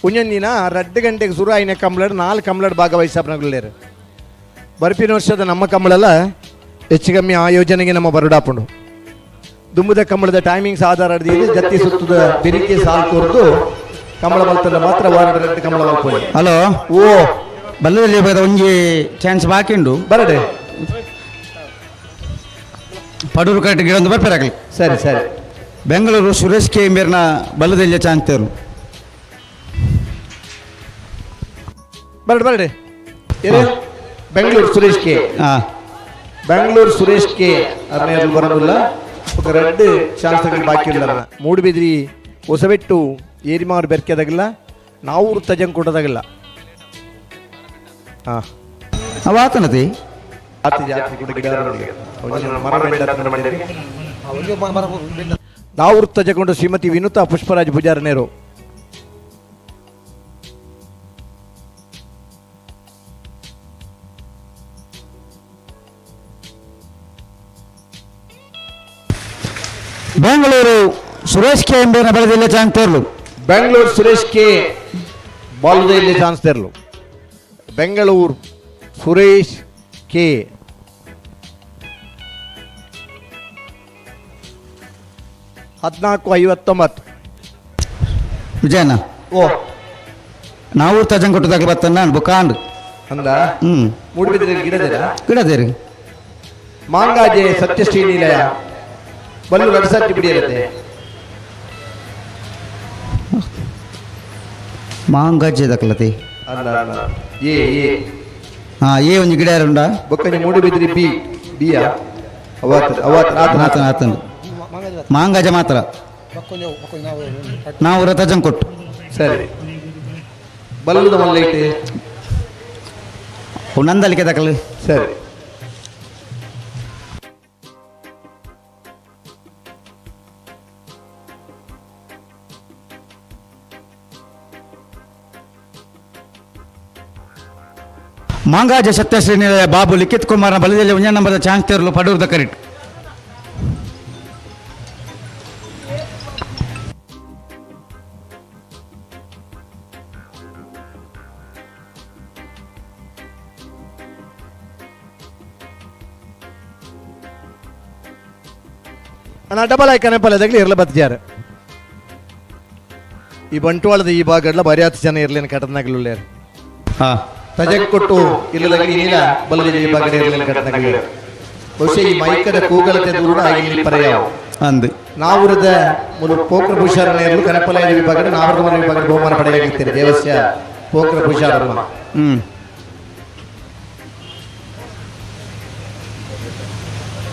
ಒಂಜೊಂದು ದಿನ 2 ಗಂಟೆಗೆ ಶುರು ಆಯ್ನ ಕಂಬಳಡ್ 4 ಕಂಬಳಡ್ ಭಾಗವಹಿಸಪ್ನಗುಳ್ಳೇರು. ಬರ್ಪಿನ ವರ್ಷದ ನಮ್ಮ ಕಂಬಳೆಲ್ಲ ಹೆಚ್ಚು ಕಮ್ಮಿ ಆ ಯೋಜನೆಗೆ ನಮ್ಮ ಬರುಡಾಪುಂಡು. ದುಂಬುದ ಕಂಬಳದ ಟೈಮಿಂಗ್ಸ್ ಆಧಾರ ಜತ್ತಿ ಸುತ್ತದ ಬೆರಿಕೆ ಸಾಲ್ ಕೊರ್ದು ಕಂಬಳ ಮಲ್ತದ ಮಾತ್ರ ವಾರ 2 ಕಂಬಳ ಮಲ್ಪೊಲಿ. ಹಲೋ ಓ ಬಲ್ಲದಲ್ಲಿ ಒಂಜಿ ಚಾನ್ಸ್ ಬಾಕಿ ಉಂಡು ಬರಡೆ ಪಡೂರು ಕರೆಕ್ಟ್ ಗಿಡ ಒಂದು ಬರ್ಪೇರಾಗಲಿ. ಸರಿ ಸರಿ. ಬೆಂಗಳೂರು ಸುರೇಶ್ ಕೆ ಮೇರ್ನ ಬಲ್ಲದಲ್ಲಿ ಚಾನ್ಸ್ ತೇರು. ಬರಡೆ ಬರಡೆ. ಬೆಂಗಳೂರು ಸುರೇಶ್ ಕೆ. ಹಾಂ. ಬೆಂಗಳೂರು ಸುರೇಶ್ ಕೆ ಅರ್ನೇರ್ಲು ಬರೋದಿಲ್ಲ. ఒక ರೆಡ್ ಚಾನ್ಸ್ ಬಾಕಿ ಇಲ್ಲ. ಮೂಡುಬಿದ್ರಿ ಹೊಸಬೆಟ್ಟು ಏರಿಮಾರು ಬೆರ್ಕೆದಾಗಿಲ್ಲ, ನಾವೂರು ತಜಂಕೂಟದಾಗಿಲ್ಲ. ಹಾಂ ಅವಾತನತಿ ಜಾತಿ ಜಾತಿ ಕೂಡ ಗಿಡ ನಾವೂರು ತಜಗೊಂಡು ಶ್ರೀಮತಿ ವಿನುತಾ ಪುಷ್ಪರಾಜ್ ಪೂಜಾರನೇರು. ಬೆಂಗಳೂರು ಸುರೇಶ್ ಕೆ ಎಂಬೇನ ಬಲದಲ್ಲಿ ಚಾನ್ಸ್ ತೇರ್ಲು. ಬೆಂಗಳೂರು ಸುರೇಶ್ ಕೆ ಬಾಲದಲ್ಲಿ ಚಾನ್ಸ್ ತೇರ್ಲು. ಬೆಂಗಳೂರು ಸುರೇಶ್ ಕೆ. 14:59. ವಿಜಯಣ್ಣ. ಓ ನಾವು ತಜಂಕೊಟ್ಟದಾಗ ಬತ್ತನ್ನ ಬುಕಾಂಡ್ ಅಂದ. ಮೂಡುಬಿದಿರೆ ಗಿಡದಿರ ಗಿಡದೇರಿ. ಮಾಂಗಾಜೆ ಸತ್ಯಶ್ರೀ ನಿಲಯ ಬಲ್ಲು ನಡಸಟ್ಟಿ ಬಿಡಿಯರತ್ತೆ. ಮಾಂಗಾಜೆ ದಕ್ಕಲತಿ. ಅಲ್ಲ ಅಲ್ಲ, ಎ ಎ. ಹಾ ಏ ಒಂಜಿ ಗಿಡ ಯಾರುಂಡ? ಬೊಕ್ಕನೆ ಮೂಡುಬಿದಿರೆ ಬಿ ಬಿಯಾ ಅವತ್ ಅವತ್ ಆತನ ಆತನ ಆತನ ಮಾಂಗಾಜ ಮಾತ್ರ ನಾವು ರಥಜಂಕೊಟ್ಟು. ಸರಿ ಬಲ್ಲುದ ಮಲ್ಲೈಟ್ ನಂದಲಿಕೆ ದಕ್ಕಲು. ಸರಿ ಮಾಂಗಾಜ ಸತ್ಯಶ್ರೀ ನಿಲಯ ಬಾಬು ಲಿಖಿತ್ ಕುಮಾರ್ನ ಬಲದಲ್ಲಿ ಒಂಜ ನಂಬರ್ ಚಾನ್ಸ್ ತೇರಲು ಪಡೂರ್ದ ಕರಿಟ್. ಅಣ್ಣ ಡಬಲ್ ಆಯ್ಕನೆ ಪಲ್ಯದಾಗಲಿ ಇರ್ಲ ಬತ್ತಿಯಾರ. ಈ ಬಂಟ್ವಾಳದ ಈ ಭಾಗಡ್ಲ ಬರಿಯಾತ ಜನ ಇರ್ಲೇನು ಕಟದ್ನಾಗಲುಳ್ಳೇರು. ಹಾ ತಜಕ್ ಕೊಟ್ಟು ಇಲ್ಲದಾಗಲಿ ನೀಲ ಬಲದ ಈ ಭಾಗದ ಇರ್ಲೇನು ಕಟದ್ನಾಗಲಿ. ಬಹುಶಃ ಈ ಮೈಕದ ಕೂಗಲತೆ ದೂರ ಇಲ್ಲಿ ಪರ್ಯಾವ ಅಂದು ನಾವುರದ ಮುಲು ಪೋಕ್ರ ಭೂಷಾರಣ ಇರಲು ಕನಪಲಯ ವಿಭಾಗದ ನಾವರದ ಮನೆ ವಿಭಾಗದ ಬಹುಮಾನ ಪಡೆಯಲಾಗುತ್ತಾರೆ ದೇವಸ್ಯ ಪೋಕ್ರ ಭೂಷಾರಮ್ಮ.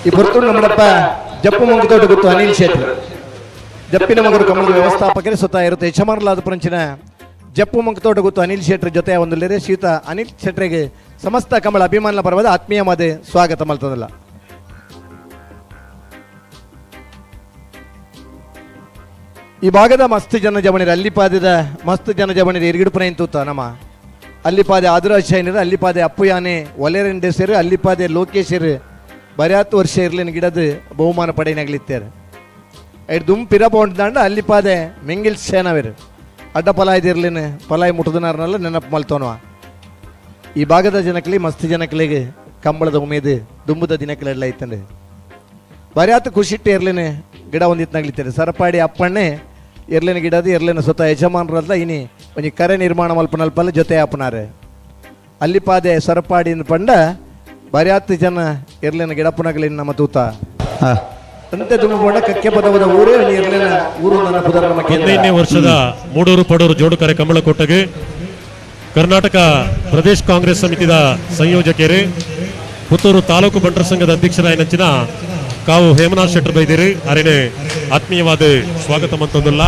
ಈ ಪುರ್ತೂರು ನಮ್ಮಡಪ್ಪ ಜಪ್ಪು ಮಂಗುತೋಟ ಗೊತ್ತು ಅನಿಲ್ ಶೆಟ್ಟಿ ಜಪ್ಪಿನ ಮಗರು ಕಮಲದ ವ್ಯವಸ್ಥಾಪಕರೇ ಸ್ವತಃ ಇರುತ್ತೆ ಯಜಮಾನಲಾದ ಪುರಂಚಿನ ಜಪ್ಪು ಮಂಕತೋಟ ಗೊತ್ತು ಅನಿಲ್ ಶೆಟ್ಟರ್ ಜೊತೆ ಒಂದು ಲೇರೆ ಶ್ರೀಯುತ ಅನಿಲ್ ಶೆಟ್ಟರಿಗೆ ಸಮಸ್ತ ಕಮಲ ಅಭಿಮಾನ ಪರ್ವದ ಆತ್ಮೀಯ ಮಾದೆ ಸ್ವಾಗತ ಮಲ್ತದಲ್ಲ. ಈ ಭಾಗದ ಮಸ್ತ್ ಜನ ಜವಣಿರು ಅಲ್ಲಿಪಾದದ ಮಸ್ತ್ ಜನ ಜವಣಿರು ಎರ್ಗಿಡುಪನ ತೂತ ನಮ್ಮ ಅಲ್ಲಿಪಾದೆ ಆದಿರಾಜ್ ಶೈನರು ಅಲ್ಲಿಪಾದೆ ಅಪ್ಪು ಯಾನೆ ಒಲೆರೆಂಡೇಸರು ಅಲ್ಲಿಪಾದೆ ಲೋಕೇಶರು ಬರ್ಯಾತು ವರ್ಷ ಇರ್ಲಿನ ಗಿಡದ ಬಹುಮಾನ ಪಡೆಯನಾಗ್ಲಿತ್ತಾರೆ. ಐದು ದುಮ್ ಪಿರ ದಾಂಡ ಅಲ್ಲಿಪಾದೆ ಮೆಂಗಿಲ್ ಸೇನವೇರು ಅಡ್ಡ ಪಲಾಯ್ದಿರ್ಲಿನ ಪಲಾಯ್ ಮುಟ್ಟದನಾರನೆಲ್ಲ ನೆನಪು ಮಲ್ತೋನವ. ಈ ಭಾಗದ ಜನಕ್ಲಿ ಮಸ್ತ್ ಜನಕ್ಲಿಗೆ ಕಂಬಳದ ಉಮೇದು ದುಂಬುದ ದಿನಕ್ಲೆಲ್ಲ ಐತಂಡೆ ಬರ್ಯಾತು ಖುಷಿಟ್ಟು ಎರ್ಲಿನ ಗಿಡ ಒಂದಿತ್ನಾಗ್ಲಿತ್ತಾರೆ. ಸರಪಾಡಿ ಅಪ್ಪಣ್ಣೆ ಎರ್ಲಿನ ಗಿಡದ ಎರ್ಲಿನ ಸ್ವತಃ ಯಜಮಾನರಲ್ಲ ಇನಿ ಒಂಜಿ ಕರೆ ನಿರ್ಮಾಣ ಮಲ್ಪನಲ್ಪಲ್ಲ ಜೊತೆ ಅಪ್ಪನಾರೆ ಅಲ್ಲಿಪಾದೆ ಸರಪಾಡಿ ಪಂಡ ಬರ್ಯಾತು ಜನ ಎರ್ಲಿನ ಗಿಡಪ್ಪನಗಲಿ ನಮ್ಮ ತೂತ ಅಂತೆ ತುಂಬ ಕಕ್ಕೆ ಪದವದ ಊರೇ ಎರ್ಲಿನ ಊರು ನನ್ನ ಪುದರ ನಮ್ಮ ಕೇಂದ್ರ. 15ನೇ ವರ್ಷದ ಮೂಡೂರು ಪಡೂರು ಜೋಡುಕರೆ ಕಂಬಳಕೋಟೆಗೆ ಕರ್ನಾಟಕ ಪ್ರದೇಶ ಕಾಂಗ್ರೆಸ್ ಸಮಿತಿದ ಸಂಯೋಜಕರು ಪುತ್ತೂರು ತಾಲೂಕು ಬಂಟರ ಸಂಘದ ಅಧ್ಯಕ್ಷರಾಯನಂಚಿನ ಕಾವು ಹೇಮನಾಥ್ ಶೆಟ್ಟರ್ ಬೈದಿರಿ ಅರೇನೆ ಆತ್ಮೀಯವಾದ ಸ್ವಾಗತ ಮಂತೊಂದುಲ್ಲ.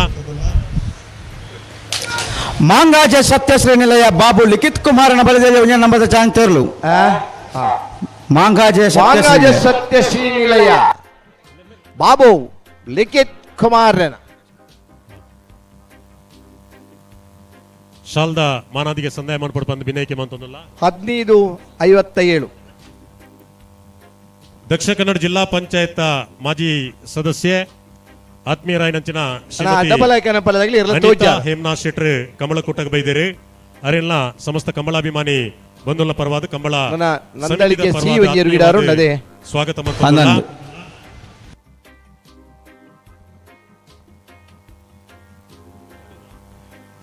ಮಾಂಗಾಜ ಸತ್ಯಶ್ರೀ ನಿಲಯ ಬಾಬು ಲಿಖಿತ್ ಕುಮಾರನ ಬಲದಲ್ಲಿ ಒಂಜ ನಂಬದ ಚಾನ್ಸ್ ತೇರ್ಲು. ಮಾಂಗಾಜ ಮಾಂಗಾಜ ಸತ್ಯಶ್ರೀ ನಿಲಯ ಬಾಬು ಲಿಖಿತ್ ಕುಮಾರನ ಶಾಲ್ದ ಮಾನಾದಿಗೆ ಸಂದಾಯ ಮಾಡ್ಪಡ್ ಬಂದು ವಿನಯಕ್ಕೆ ಮಂತೊಂದುಲ್ಲ. 15:57. ದಕ್ಷಿಣ ಕನ್ನಡ ಜಿಲ್ಲಾ ಪಂಚಾಯತ್ ಮಾಜಿ ಸದಸ್ಯೆ ಆತ್ಮೀಯರಾಯನಂಚಿನ ಶ್ರೀಮತಿ ಡಬಲ್ ಆಯ್ಕನ ಪಲ್ಯದಾಗಲಿ ಇರ್ಲ ಅನಿತಾ ತೋಜ. ಹೇಮನಾಥ್ ಶೆಟ್ಟರ್ ಕಮಲಕೂಟಕ್ಕೆ ಬೈದಿರಿ ಅರೆಲ್ಲ ಸಮಸ್ತ ಕಮಲಾಭಿಮಾನಿ ಬಂಧುಲ ಪರವಾದ ಕಂಬಳ ನನ್ನ ಸಮಿತಿದ ನಂದಳಿಕೆ ಸಿ ಪರವಾದ ಒಂಜಿ ಗಿಡಾರು ಆತ್ಮೀಯವಾದ ನದೆ. ಸ್ವಾಗತ ಮಂತೊಂದುಲ್ಲ.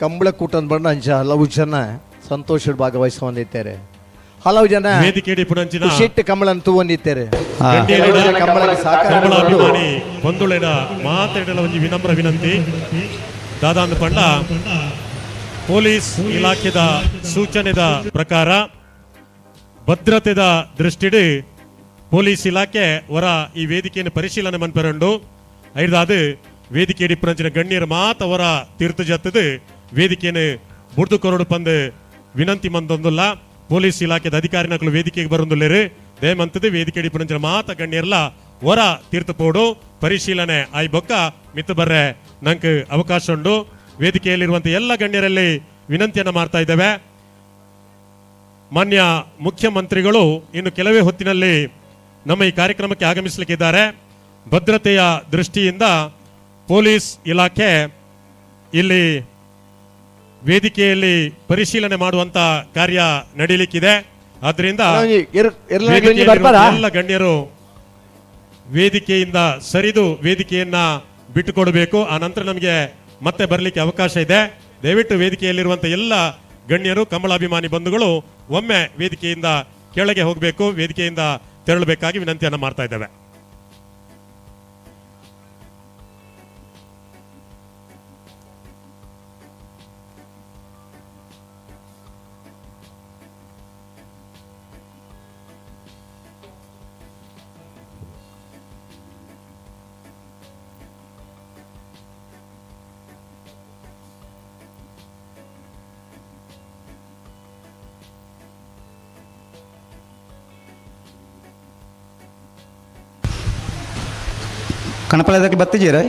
ಕಂಬಳ ಕೂಟದ ಬಣ್ಣ ಅಂಚ ಹಲವು ಜನ ಸಂತೋಷದ ಭಾಗವಹಿಸ ಹೊಂದಿದ್ದಾರೆ. ಹಲವು ಜನ ವೇದಿಕೆಯಡಿ ಪುನಂಚಿನ ಖುಷಿಟ್ಟು ಕಂಬಳನ್ನು ತೂವೊಂದಿದ್ದಾರೆ. ಗಣ್ಯರೆಡ ಕಂಬಳಕ್ಕೆ ಸಹಕಾರ ಕಂಬಳ ಕೊಡಲು ಅಭಿಮಾನಿ ಬಂಧುಳೆಡ ಮಾತೆಡಲ ಒಂಜಿ ವಿನಮ್ರ ವಿನಂತಿ. ದಾದಾಂದ ಪಂಡ ಪೊಲೀಸ್ ಇಲಾಖೆದ ಸೂಚನೆದ ಪ್ರಕಾರ ಭದ್ರತೆದ ದೃಷ್ಟಿಡ್ ಪೊಲೀಸ್ ಇಲಾಖೆ ಹೊರ ಈ ವೇದಿಕೆಯನ್ನು ಪರಿಶೀಲನೆ ಮನ್ಪೆರಂಡು ಐದಾದು ವೇದಿಕೆ ಇಡಿಪುನಂಚಿನ ಗಣ್ಯರು ಮಾತ ಅವರ ತೀರ್ಥ ಜತ್ತದು ವೇದಿಕೆಯನ್ನು ಬುಡ್ದು ಕೊರಡು ಪಂದು ವಿನಂತಿ ಮಂದೊಂದುಲ್ಲ. ಪೊಲೀಸ್ ಇಲಾಖೆದ ಅಧಿಕಾರಿನಕಲು ವೇದಿಕೆಗೆ ಬರೊಂದುಲ್ಲೇರು ದಯಮಂತದ ವೇದಿಕೆ ಇಡಿಪುನಂಚಿನ ಮಾತ ಗಣ್ಯರ್ಲ ಹೊರ ತೀರ್ಥ ಪೋಡು ಪರಿಶೀಲನೆ ಆಯ್ ಬೊಕ್ಕ ಮಿತ್ತು ಬರ್ರೆ ನಂಗೆ ಅವಕಾಶ ಉಂಡು. ವೇದಿಕೆಯಲ್ಲಿರುವಂತ ಎಲ್ಲ ಗಣ್ಯರಲ್ಲಿ ವಿನಂತಿಯನ್ನು ಮಾಡ್ತಾ ಇದ್ದೇವೆ. ಮಾನ್ಯ ಮುಖ್ಯಮಂತ್ರಿಗಳು ಇನ್ನು ಕೆಲವೇ ಹೊತ್ತಿನಲ್ಲಿ ನಮ್ಮ ಈ ಕಾರ್ಯಕ್ರಮಕ್ಕೆ ಆಗಮಿಸಲಿಕ್ಕಿದ್ದಾರೆ. ಭದ್ರತೆಯ ದೃಷ್ಟಿಯಿಂದ ಪೊಲೀಸ್ ಇಲಾಖೆ ಇಲ್ಲಿ ವೇದಿಕೆಯಲ್ಲಿ ಪರಿಶೀಲನೆ ಮಾಡುವಂತ ಕಾರ್ಯ ನಡೀಲಿಕ್ಕಿದೆ. ಆದ್ರಿಂದ ಎಲ್ಲ ಗಣ್ಯರು ವೇದಿಕೆಯಿಂದ ಸರಿದು ವೇದಿಕೆಯನ್ನ ಬಿಟ್ಟುಕೊಡಬೇಕು. ಆ ನಂತರ ನಮಗೆ ಮತ್ತೆ ಬರಲಿಕ್ಕೆ ಅವಕಾಶ ಇದೆ. ದಯವಿಟ್ಟು ವೇದಿಕೆಯಲ್ಲಿರುವಂತ ಎಲ್ಲ ಗಣ್ಯರು, ಕಮಲಾಭಿಮಾನಿ ಬಂಧುಗಳು ಒಮ್ಮೆ ವೇದಿಕೆಯಿಂದ ಕೆಳಗೆ ಹೋಗಬೇಕು, ವೇದಿಕೆಯಿಂದ ತೆರಳಬೇಕಾಗಿ ವಿನಂತಿಯನ್ನು ಮಾಡ್ತಾ ಇದ್ದೇವೆ. ಕಣಪಲದಕ್ಕೆ ಬತ್ತಿದ್ದೀರಾ?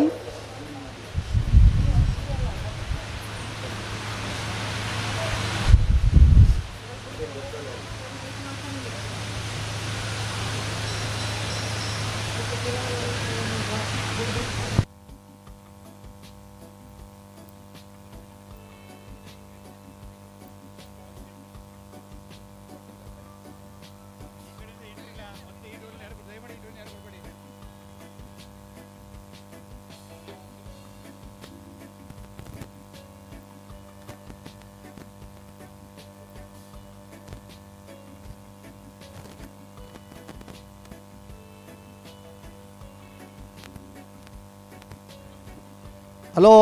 ಹಲೋ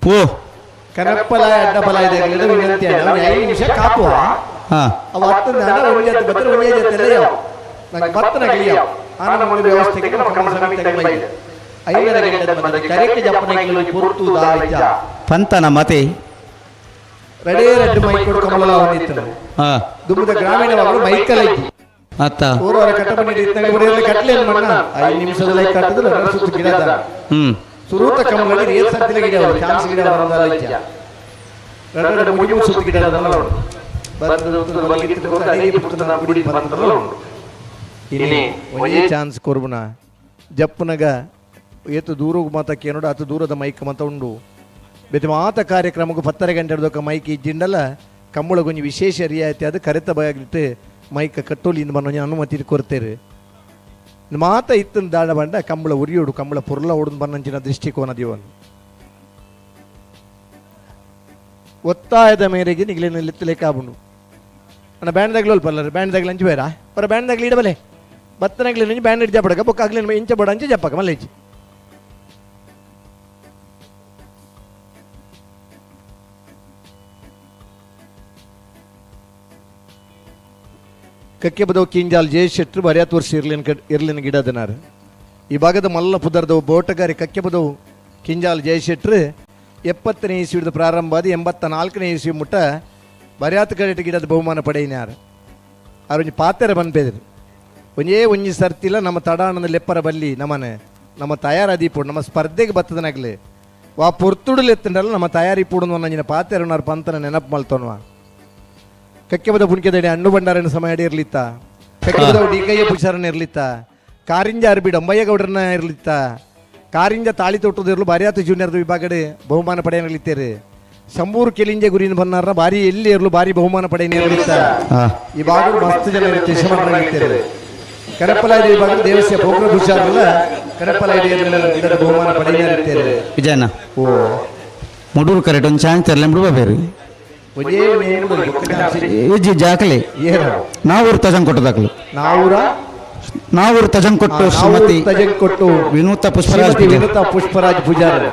ಪೋ ಕನಪ್ಪಲ ಅಡ್ಡಬಲ ಇದೆ ವಿನಂತಿ. 5 ನಿಮಿಷ ಕಾಪುವ. ಅವ ಹತ್ತು ಒಂದೇ ಬತ್ತರ ಒಂದೇ ಜೊತೆ ನಂಗೆ ಬತ್ತನ ಗಿಳಿಯ ಆನ ನಮ್ಮ ವ್ಯವಸ್ಥೆಗೆ ನಮ್ಮ ಕಮಲ ಸಮಿತಿ ಬೈದೆ 5 ಗಂಟೆ ಬಂದ ಕರೆಕ್ಟ್ ಜಪ್ಪನೆಗಳು ಪೊರ್ತು ದಾಳಿಜ ಪಂತನ ಮತೆ ರಡೇ ರಡ್ಡು ಮೈಕ್ ಕೊಡು ಕಮಲ ಅವನಿತ್ತು ದುಮ್ಮದ ಗ್ರಾಮೀಣವಾಗಲು ಮೈಕಲ್ ಐತಿ ಅತ್ತ ಊರವರ ಕಟ್ಟಬನಿ ಇತ್ತಂಗೆ ಬರೆಯಲ್ಲ ಕಟ್ಲೆ ಮಣ್ಣ 5 ನಿಮಿಷದಲ್ಲಿ ಕಟ್ಟದ್ರೆ ಸುತ್ತು ಗಿಡದ ಸುರೂತ ಕಮಲಲ್ಲಿ ಏತ್ ಸತ್ತಿಲ ಗಿಡ ಅವರು ಚಾನ್ಸ್ ಗಿಡ ಬರೋದಲ್ಲ ಇಜ್ಜ ರಡ್ಡು ಮುಗಿ ಸುತ್ತು ಗಿಡ ಅದಲ್ಲ ಉಂಟು ಬಂದು ಬಲಗಿತ್ತು ಅಡಿಗೆ ಪುಟ್ಟನ ಗುಡಿ ಬಂದಲ್ಲ ಉಂಟು ಇಲ್ಲಿ ಒಂದೇ ಚಾನ್ಸ್ ಕೊರ್ಬುನ ಜಪ್ಪುನಗ ಏತು ದೂರಗ್ ಮಾತಕ್ಕೆ ನೋಡು ಅತು ದೂರದ ಮೈಕ್ ಮತ ಉಂಡು ಬೇತೆ ಮಾತ ಕಾರ್ಯಕ್ರಮಕ್ಕೂ 10 ಗಂಟೆ ಹಿಡ್ದೊಕ್ಕ ಮೈಕ್ ಇಜ್ಜಿಂಡಲ್ಲ ಕಂಬಳ ಗೊಂಜಿ ವಿಶೇಷ ರಿಯಾಯಿತಿ ಅದು ಕರೆತ ಬಯಾಗಿಟ್ಟು ಮೈಕ್ ಕಟ್ಟೋಲಿಂದ ಬನ್ನೊಂಜಿ ಅನುಮತಿ ಕೊರ್ತೇರು ಮಾತ ಇತ್ತನ ದಾಡ ಬಂಡ ಕಂಬಳ ಉರಿಯೋಡು ಕಂಬಳ ಪೊರ್ಲ ಓಡುದು ಬನ್ನಂಚಿನ ದೃಷ್ಟಿಕೋನ ದಿವನ್ ಒತ್ತಾಯದ ಮೇರೆಗೆ ನಿಗಲಿನ ಲೆತ್ತಲೇಕಾಬುಂಡು ಅಣ್ಣ ಬ್ಯಾಂಡ್ ದಾಗ್ಲು ಅಲ್ಪ ಬ್ಯಾಂಡ್ ದಾಗ್ಲು ಅಂಚು ಬೇರ ಪರ ಬ್ಯಾಂಡ್ ದಾಗ್ಲು ಇಡಬಲೆ ಬತ್ತನಗ್ಲಿ ನಂಜಿ ಬ್ಯಾಂಡ್ ಹಿಡಿದ ಬಡಕ ಬೊಕ್ಕ ಆಗ್ಲಿ ಇಂಚ ಬಡ ಅಂಚೆ ಜಪ್ಪಕ ಮಲ್ಲೇಜಿ ಕಕ್ಕೆ ಬದವು ಕಿಂಜಾಲ್ ಜಯ ಶೆಟ್ರು ಬರ್ಯಾತ್ ವರ್ಷ ಇರ್ಲಿನ ಇರ್ಲಿನ ಗಿಡದನಾರು ಈ ಭಾಗದ ಮಲ್ಲ ಪುದರ್ದವು ಬೋಟಗಾರಿ ಕಕ್ಕೆ ಬದವು ಕಿಂಜಾಲ್ ಜಯ ಶೆಟ್ರು 70ನೇ ಇಸ್ವಿದ ಪ್ರಾರಂಭ ಆದ 84ನೇ ಇಸ್ವಿ ಮುಟ್ಟ ಬರ್ಯಾತ್ ಕಡೆಟ್ ಗಿಡದ ಬಹುಮಾನ ಪಡೆಯಿನಾರು ಅವ್ರೊಂಜಿ ಪಾತೆರ ಬನ್ಪೆದ್ರು ಒಂಜೇ ಒಂಜಿ ಸರ್ತಿಲ್ಲ ನಮ್ಮ ತಡಾಣದ ಲೆಪ್ಪರ ಬಲ್ಲಿ ನಮ್ಮನೆ ನಮ್ಮ ತಯಾರಾದೀಪುಡು ನಮ್ಮ ಸ್ಪರ್ಧೆಗೆ ಬತ್ತದನಾಗ್ಲಿ ವಾ ಪೊರ್ತುಡುಲು ಎತ್ತಂಡಲ್ಲ ನಮ್ಮ ತಯಾರಿ ಪೂಡು ಒಂಜಿನ ಪಾತೆರನಾರು ಪಂತನ ನೆನಪು ಮಲ್ತೋನ್ವ ಕಕ್ಕೆಬದ ಪುಣ್ಕೆದಡಿ ಅಣ್ಣು ಭಂಡಾರನ ಸಮಯ ಇರ್ಲಿತ್ತ ಕಕ್ಕೆಬದ ಡಿ ಕೈಯ ಪುಷಾರನ ಇರ್ಲಿತ್ತ ಕಾರಿಂಜ ಅರ್ಬಿ ಡೊಂಬಯ್ಯಗೌಡರನ್ನ ಇರ್ಲಿತ್ತ ಕಾರಿಂಜ ತಾಳಿ ತೋಟದ ಇರ್ಲು ಬಾರಿಯಾತು ಜೂನಿಯರ್ದ ವಿಭಾಗಡೆ ಬಹುಮಾನ ಪಡೆಯಲಿತ್ತೇರು ಶಂಬೂರು ಕೆಲಿಂಜೆ ಗುರಿನ ಬನ್ನಾರ ಬಾರಿ ಎಲ್ಲಿ ಇರ್ಲು ಬಾರಿ ಬಹುಮಾನ ಪಡೆಯಲಿತ್ತ ಈ ಭಾಗ ಮಸ್ತ್ ಜನ ಇರುತ್ತೆ ಕರಪ್ಪಲಾಡಿ ವಿಭಾಗ ದೇವಸ್ಯ ಪೋಕ್ರ ಭೂಷಾರಲ್ಲ ಕರಪ್ಪಲಾಡಿ ಬಹುಮಾನ ಪಡೆಯಲಿತ್ತೇರು ವಿಜಯಣ್ಣ ಓ ಮುಡೂರು ಕರೆಕ್ಟ್ ಒಂದು ಚಾನ್ಸ್ ತರಲೆ ಬಿಡುವ ಬೇರೆ ಇಜ್ಜಿ ಜಾಕಲೆ ನಾವೂರು ತಜಂಕೊಟ್ಟು ದಾಖಲು ನಾವೂರು ತಜಂಕೊಟ್ಟು ಶ್ರೀಮತಿ ತಜಂಕೊಟ್ಟು ವಿನೂತ ಪುಷ್ಪರಾಜ್ ವಿನೂತ ಪುಷ್ಪರಾಜ್ ಪೂಜಾರಿ.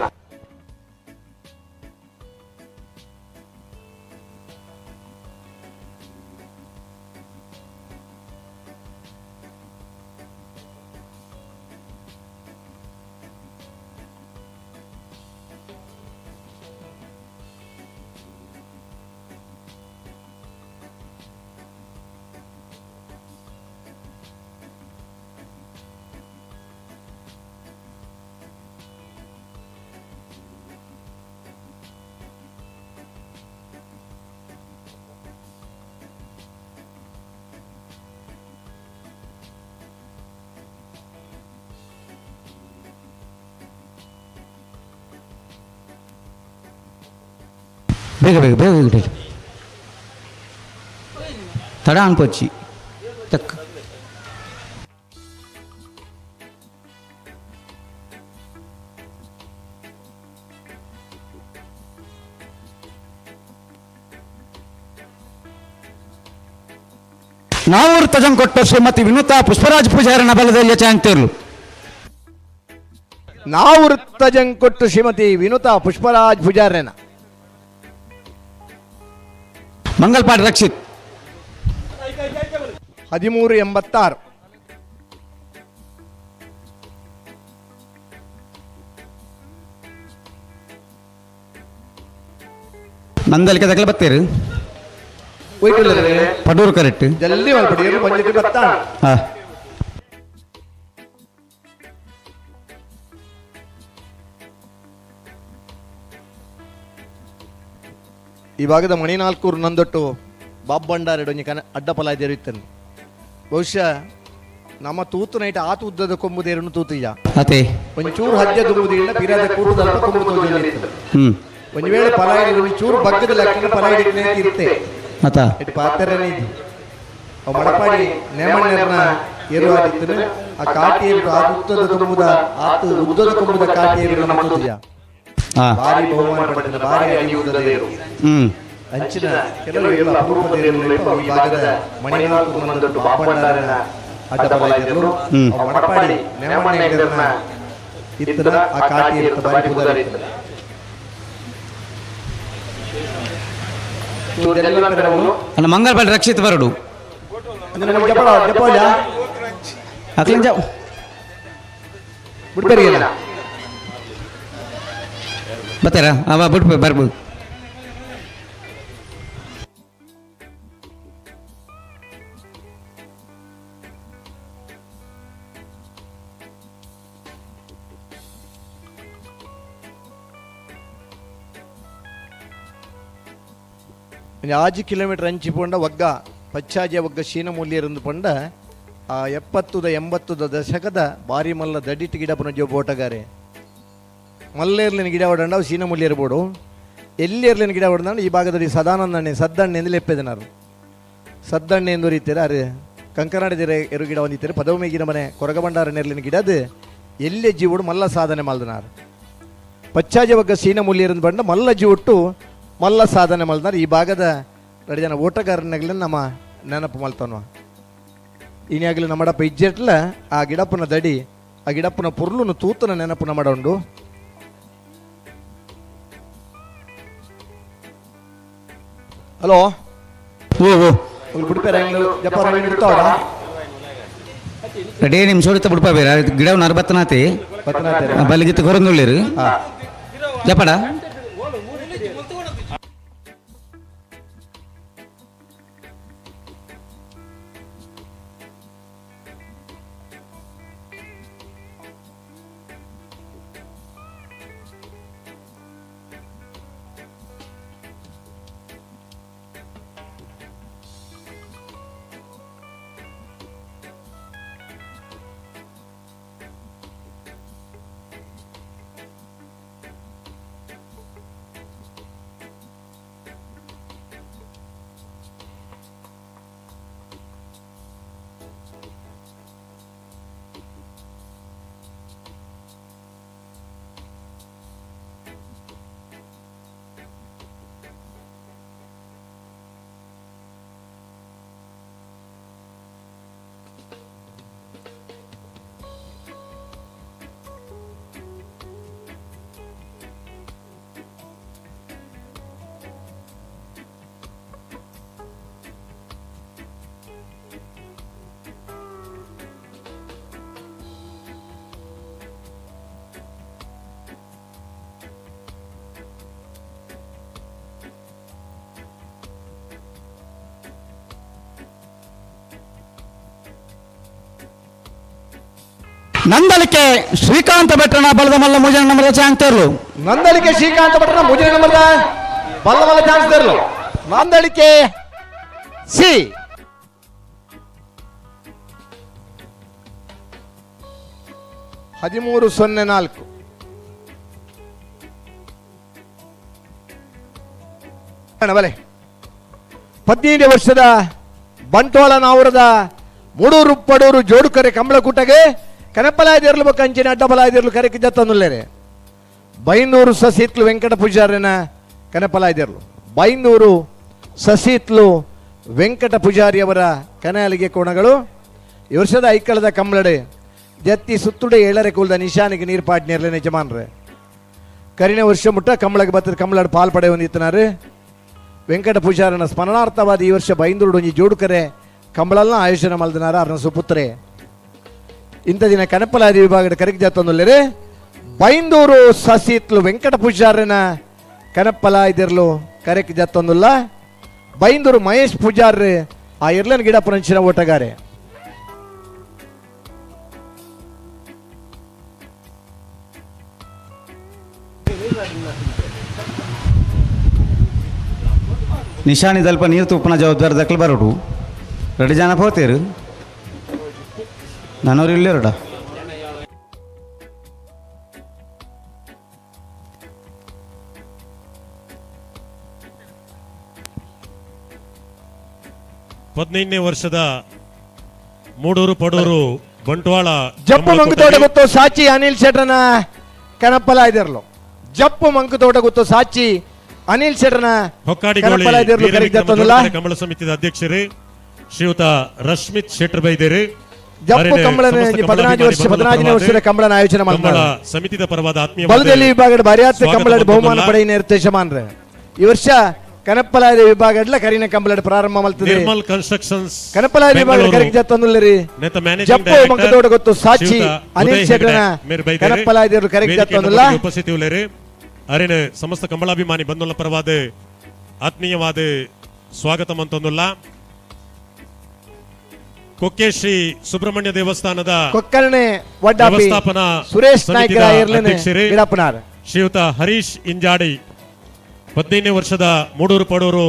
ಬೇಗ ಬೇಗ ಬೇಗ ಬೇಗ ತಡ ಅನ್ಪೊಚ್ಚಿ ತಕ್ಕ. ನಾವೂರು ತಜಂಕೊಟ್ಟ ಶ್ರೀಮತಿ ವಿನುತಾ ಪುಷ್ಪರಾಜ್ ಪೂಜಾರನ ಬಲದಲ್ಲಿ ಚಾಂಗ್ತಿರ್ಲು. ನಾವೂರು ತಜಂಕೊಟ್ಟು ಶ್ರೀಮತಿ ವಿನುತಾ ಪುಷ್ಪರಾಜ್ ಪೂಜಾರನ. ಮಂಗಲ್ಪಾಡ್ ರಕ್ಷಿತ್ 13.86. ನಂದಲಿಕೆ ತಗಲ ಬತ್ತೀರು ಪಡೂರು ಕರೆಕ್ಟ್. ಜಲ್ದಿ ಮಲ್ಪಡಿ ಒಂಜಿ ಬತ್ತಾಣ. ಹಾ ಈ ಭಾಗದ ಮಣಿನಾಲ್ಕೂರು ನಂದೊಟ್ಟು ಬಾಬ್ಬಂಡಾರೆಡ್ ಒಂಜಿ ಕನ ಅಡ್ಡಪಲ ಇತ್ತನು. ಬಹುಶಃ ನಮ್ಮ ತೂತು ನೈಟ್ ಆತು ಉದ್ದದ ಕೊಂಬುದೇರನ್ನು ತೂತಿಯ ಅತೆ ಒಂಚೂರು ಹಜ್ಜೆ ತುಂಬುದಿಲ್ಲ ಪಿರಾದ ಕೂಟದಲ್ಪ ಕೊಂಬು ತೋಜೊಂದಿತ್ತು. ಒಂದು ವೇಳೆ ಪಲಾಯಿ ಒಂಚೂರು ಬಗ್ಗದ ಲೆಕ್ಕ ಪಲಾಯಿ ಇತ್ತೆ ಅತ ಇಟ್ಟು ಪಾತ್ರನೇ ಇದು ಅವು ಮಡಪಾಡಿ ನೇಮಣ್ಣನ ಏರುವಾಗಿತ್ತು. ಆ ಕಾಟಿಯರು ಆ ಉದ್ದದ ತುಂಬುದ ಆತು ಉದ್ದದ ಕೊಂಬುದ ಕಾಟಿಯರು ನಮ್ಮ ತೂತಿಯ ಭಾರಿ ಬಹುಮಾನ ಪಡೆದ ಭಾರಿ ಅಡಿ ಉದ್ದದ ಏರು. ಅಂಚಿನ ಕೆಲವು ಏಳು ಅಪರೂಪದ ಏರುಗಳು ಈ ಭಾಗದ ಮಣಿನಾಲ್ಕು ಮಂದೊಟ್ಟು ಬಾಪಣ್ಣಾರನ ಅಡ್ಡಬಲಾಯಿದರು. ಮಡಪಾಡಿ ನೇಮಣ್ಣ ಇತ್ತನ ಆ ಕಾಟಿ ಇರ್ತ ಬಾರಿ ಪುದಾರಿ ಅಣ್ಣ ಮಂಗಲ್ಪಾಡಿ ರಕ್ಷಿತ್ ಬರಡು. ಅಕ್ಲಿಂಜ ಬಿಡ್ಬೇರಿಲ್ಲ ಬರ್ತಾರ ಅವ ಬಿಡ್ಬ ಬರ್ಬೋದು. ಆಜಿ ಕಿಲೋಮೀಟರ್ ಅಂಚಿ ಪೋಂಡ ಒಗ್ಗ ಪಚ್ಚಾಜೆ ಒಗ್ಗ ಶೀನಮೂಲ್ಯ ಇருந்து ಪಂಡ ಆ 70ದ 80ದ ದಶಕದ ಬಾರಿ ಮಲ್ಲ ದಡಿಟ್ ಗಿಡಪನ ಜೋ ಬೋಟಗಾರೆ ಮಲ್ಲೇರ್ಲಿನ ಗಿಡ ಹೊಡಂಡ ಅವು ಶೀನಮೂಲ್ಯ ಇರ್ಬೋಡು ಎಲ್ಲಿರ್ಲಿನ ಗಿಡ ಹೊಡೆದ ಈ ಭಾಗದಲ್ಲಿ ಸದಾನಂದಣ್ಣೆ ಸದ್ದಣ್ಣೆ ಎಂದು ಲೆಪ್ಪೆದನಾರು ಸದ್ದಣ್ಣೆ ಎಂದು ರೀತಿಯರ ಅರೆ ಕಂಕನಾಡಿದಿರ ಎರು ಗಿಡ ಹೊಂದಿತ್ತಾರೆ ಪದವಮೆ ಗಿಡ ಮನೆ ಕೊರಗಬಂಡಾರ ನೆರ್ಲಿನ ಗಿಡದ ಎಲ್ಲೇ ಜೀವಡು ಮಲ್ಲ ಸಾಧನೆ ಮಲ್ದನಾರು ಪಚ್ಚಾಜೆ ಒಗ್ಗ ಶೀನಮೂಲ್ಯ ಇருந்து ಬಂಡ ಮಲ್ಲ ಜೀವಟ್ಟು ಮಲ್ಲ ಸಾಧನೆ ಮಲ್ದಾರ. ಈ ಭಾಗದ ಎರಡು ಜನ ಓಟಗಾರನಾಗಲಿ ನಮ್ಮ ನೆನಪು ಮಲ್ತನ್ವ ಇನ್ಯಾಗಲಿ ನಮ್ಮಡಪ್ಪ ಇಜ್ಜೆಟ್ಲ ಆ ಗಿಡಪ್ಪನ ದಡಿ ಆ ಗಿಡಪ್ಪನ ಪುರ್ಲುನು ತೂತನ ನೆನಪು ನಮ್ಮಡ ಉಂಡು. ಹಲೋ ಓ ಓ ಬಿಡ್ಪೇರ ಜಪಾನ್ ಬಿಡ್ತಾವಡ ರೆಡಿ ನಿಮಿಷ ಹೊಡಿತ ಬಿಡ್ಪ ಬೇರೆ ಗಿಡ ನರ್ಬತ್ತನಾತಿ ಬಲ್ಲಿಗಿತ್ತು ಕೊರಂದುಳ್ಳಿರು ಜಪಡ. ನಂದಲಿಕೆ ಶ್ರೀಕಾಂತ ಭಟ್ರನ ಬಲದ ಮಲ್ಲ ಮೂಜನ ನಂಬರ್ ಚಾಂಗ್ತೇರ್ಲು. ನಂದಳಿಕೆ ಶ್ರೀಕಾಂತ ಭಟ್ರನ ಮೂಜನ ನಂಬರ್ದ ಬಲ್ಲ ಮಲ್ಲ ಚಾನ್ಸ್ ನಂದಳಿಕೆ ಸಿ 13.04. ಬಲೆ 15 ವರ್ಷದ ಬಂಟ್ವಾಳ ನಾವರದ ಮೂಡೂರು ಪಡೂರು ಜೋಡುಕರೆ ಕಂಬಳಕೂಟಗೆ ಕನಪಲಾಯದಿರ್ಲು ಬೊಕ್ಕ ಅಂಚಿನ ಅಡ್ಡಬಲಾಯದಿರ್ಲು ಕರೆಕ್ ಜತ್ತೊಂದುಲ್ಲೇರೆ. ಬೈಂದೂರು ಸಸಿತ್ಲು ವೆಂಕಟ ಪೂಜಾರಿನ ಕನಪಲಾಯದಿರ್ಲು. ಬೈಂದೂರು ಸಸಿತ್ಲು ವೆಂಕಟ ಪೂಜಾರಿಯವರ ಕನಾಲಿಗೆ ಕೋಣಗಳು. ಈ ವರ್ಷದ ಐಕ್ಕಳದ ಕಂಬಳಡೆ ಜತ್ತಿ ಸುತ್ತುಡೆ ಏಳರೆ ಕೂಲ್ದ ನಿಶಾನಿಗೆ ನೀರು ಪಾಡ್ನೇರ್ಲೆ ಯಜಮಾನ್ರೆ. ಕರಿನ ವರ್ಷ ಮುಟ್ಟ ಕಂಬಳಗೆ ಬತ್ತದ ಕಂಬಳಡ್ ಪಾಲ್ ಪಡೆ ಹೊಂದಿತ್ತನಾರು. ವೆಂಕಟ ಪೂಜಾರನ ಸ್ಮರಣಾರ್ಥವಾದ ಈ ವರ್ಷ ಬೈಂದೂರು ಒಂಜಿ ಜೋಡುಕರೆ ಕಂಬಳಲ್ನ ಆಯೋಜನೆ ಮಲ್ದನಾರ ಅರ್ನ ಸುಪುತ್ರೆ. ಇಂಥ ದಿನ ಕನಪಲಾದಿ ವಿಭಾಗದ ಕರೆಕ್ ಜಾತೊಂದುಲ್ಲೇರೆ. ಬೈಂದೂರು ಸಸಿತ್ಲು ವೆಂಕಟ ಪೂಜಾರನ ಕನಪ್ಪಲ ಇದಿರ್ಲು ಕರೆಕ್ ಜಾತೊಂದುಲ್ಲ. ಬೈಂದೂರು ಮಹೇಶ್ ಪೂಜಾರ್ ಆ ಇರ್ಲನ್ ಗಿಡ ಪುರಂಚಿನ ಓಟಗಾರೆ. ನಿಶಾನಿ ದಲ್ಪ ನೀರು ತುಪ್ಪನ ಜವಾಬ್ದಾರಿ ದಕ್ಕಲು ಬರೋಡು ರೆಡಿ ಜನ ಪೋತೇರು ನಾನವ್ರು ಇಲ್ಲೇರಡ. ಹದಿನೈದನೇ ವರ್ಷದ ಮೂಡೂರು ಪಡೂರು ಬಂಟ್ವಾಳ ಜಪ್ಪು ಮಂಕುತೋಟ ಗೊತ್ತು ಸಾಚಿ ಅನಿಲ್ ಶೆಟ್ಟನ ಕಣಪ್ಪಲ ಇದಿರ್ಲು. ಜಪ್ಪು ಮಂಕುತೋಟ ಗೊತ್ತು ಸಾಚಿ ಅನಿಲ್ ಶೆಟ್ಟನ ಹೊಕ್ಕಾಡಿಗೋಳಿ ಕಂಬಳ ಸಮಿತಿಯ ಅಧ್ಯಕ್ಷರೇ ಶ್ರೀಯುತ ರಶ್ಮಿತ್ ಶೆಟ್ಟರ್ ಬೈದೇರಿ. ಜಪ್ಪು ಕಂಬಳನ 14 ವರ್ಷದ ಕಂಬಳನ ಆಯೋಜನೆ ಮಾಡ್ತಾರೆ. ಸಮಿತಿಯ ಪರವಾದ ಆತ್ಮೀಯ ಬಲದಲ್ಲಿ ವಿಭಾಗದ ಭಾರ್ಯಾತ್ ಕಂಬಳದ ಬಹುಮಾನ ಪಡೆಯ ನಿರ್ದೇಶಮಾನ್ರೆ. ಈ ವರ್ಷ ಕನಪ್ಪಲಾಯ ವಿಭಾಗಡ್ಲ ಕರಿನ ಕಂಬಳಡ್ ಪ್ರಾರಂಭ ಮಲ್ತದೆ. ನಿರ್ಮಲ್ ಕನ್ಸ್ಟ್ರಕ್ಷನ್ಸ್ ಕನಪ್ಪಲಾಯ ವಿಭಾಗದ ಕರೆಕ್ ಜತ್ತೊಂದುಲ್ಲೇರಿ. ಜಪ್ಪು ಮಂಕುತೋಟ ಗೊತ್ತು ಸಾಚಿ ಅನಿಲ್ ಶೆಟ್ಟನ ಕನಪ್ಪಲಾಯದರು ಕರೆಕ್ ಜತ್ತೊಂದುಲ್ಲ. ಉಪಸ್ಥಿತಿ ಉಳ್ಳೇರಿ. ಅರಿನ ಸಮಸ್ತ ಕಂಬಳಾಭಿಮಾನಿ ಬಂಧುಲ ಪರವಾದ ಆತ್ಮೀಯವಾದ ಸ್ವಾಗತ ಮಂತೊಂದುಲ್ಲ. ಕೊಕ್ಕೆ ಶ್ರೀ ಸುಬ್ರಹ್ಮಣ್ಯ ದೇವಸ್ಥಾನದ ಕೊಕ್ಕರ್ಣೆ ವ್ಯವಸ್ಥಾಪನಾ ಸುರೇಶ್ ನಾಯ್ಕರ ಶ್ರೀಯುತ ಹರೀಶ್ ಇಂಜಾಡಿ 15ನೇ ವರ್ಷದ ಮೂಡೂರು ಪಡೂರು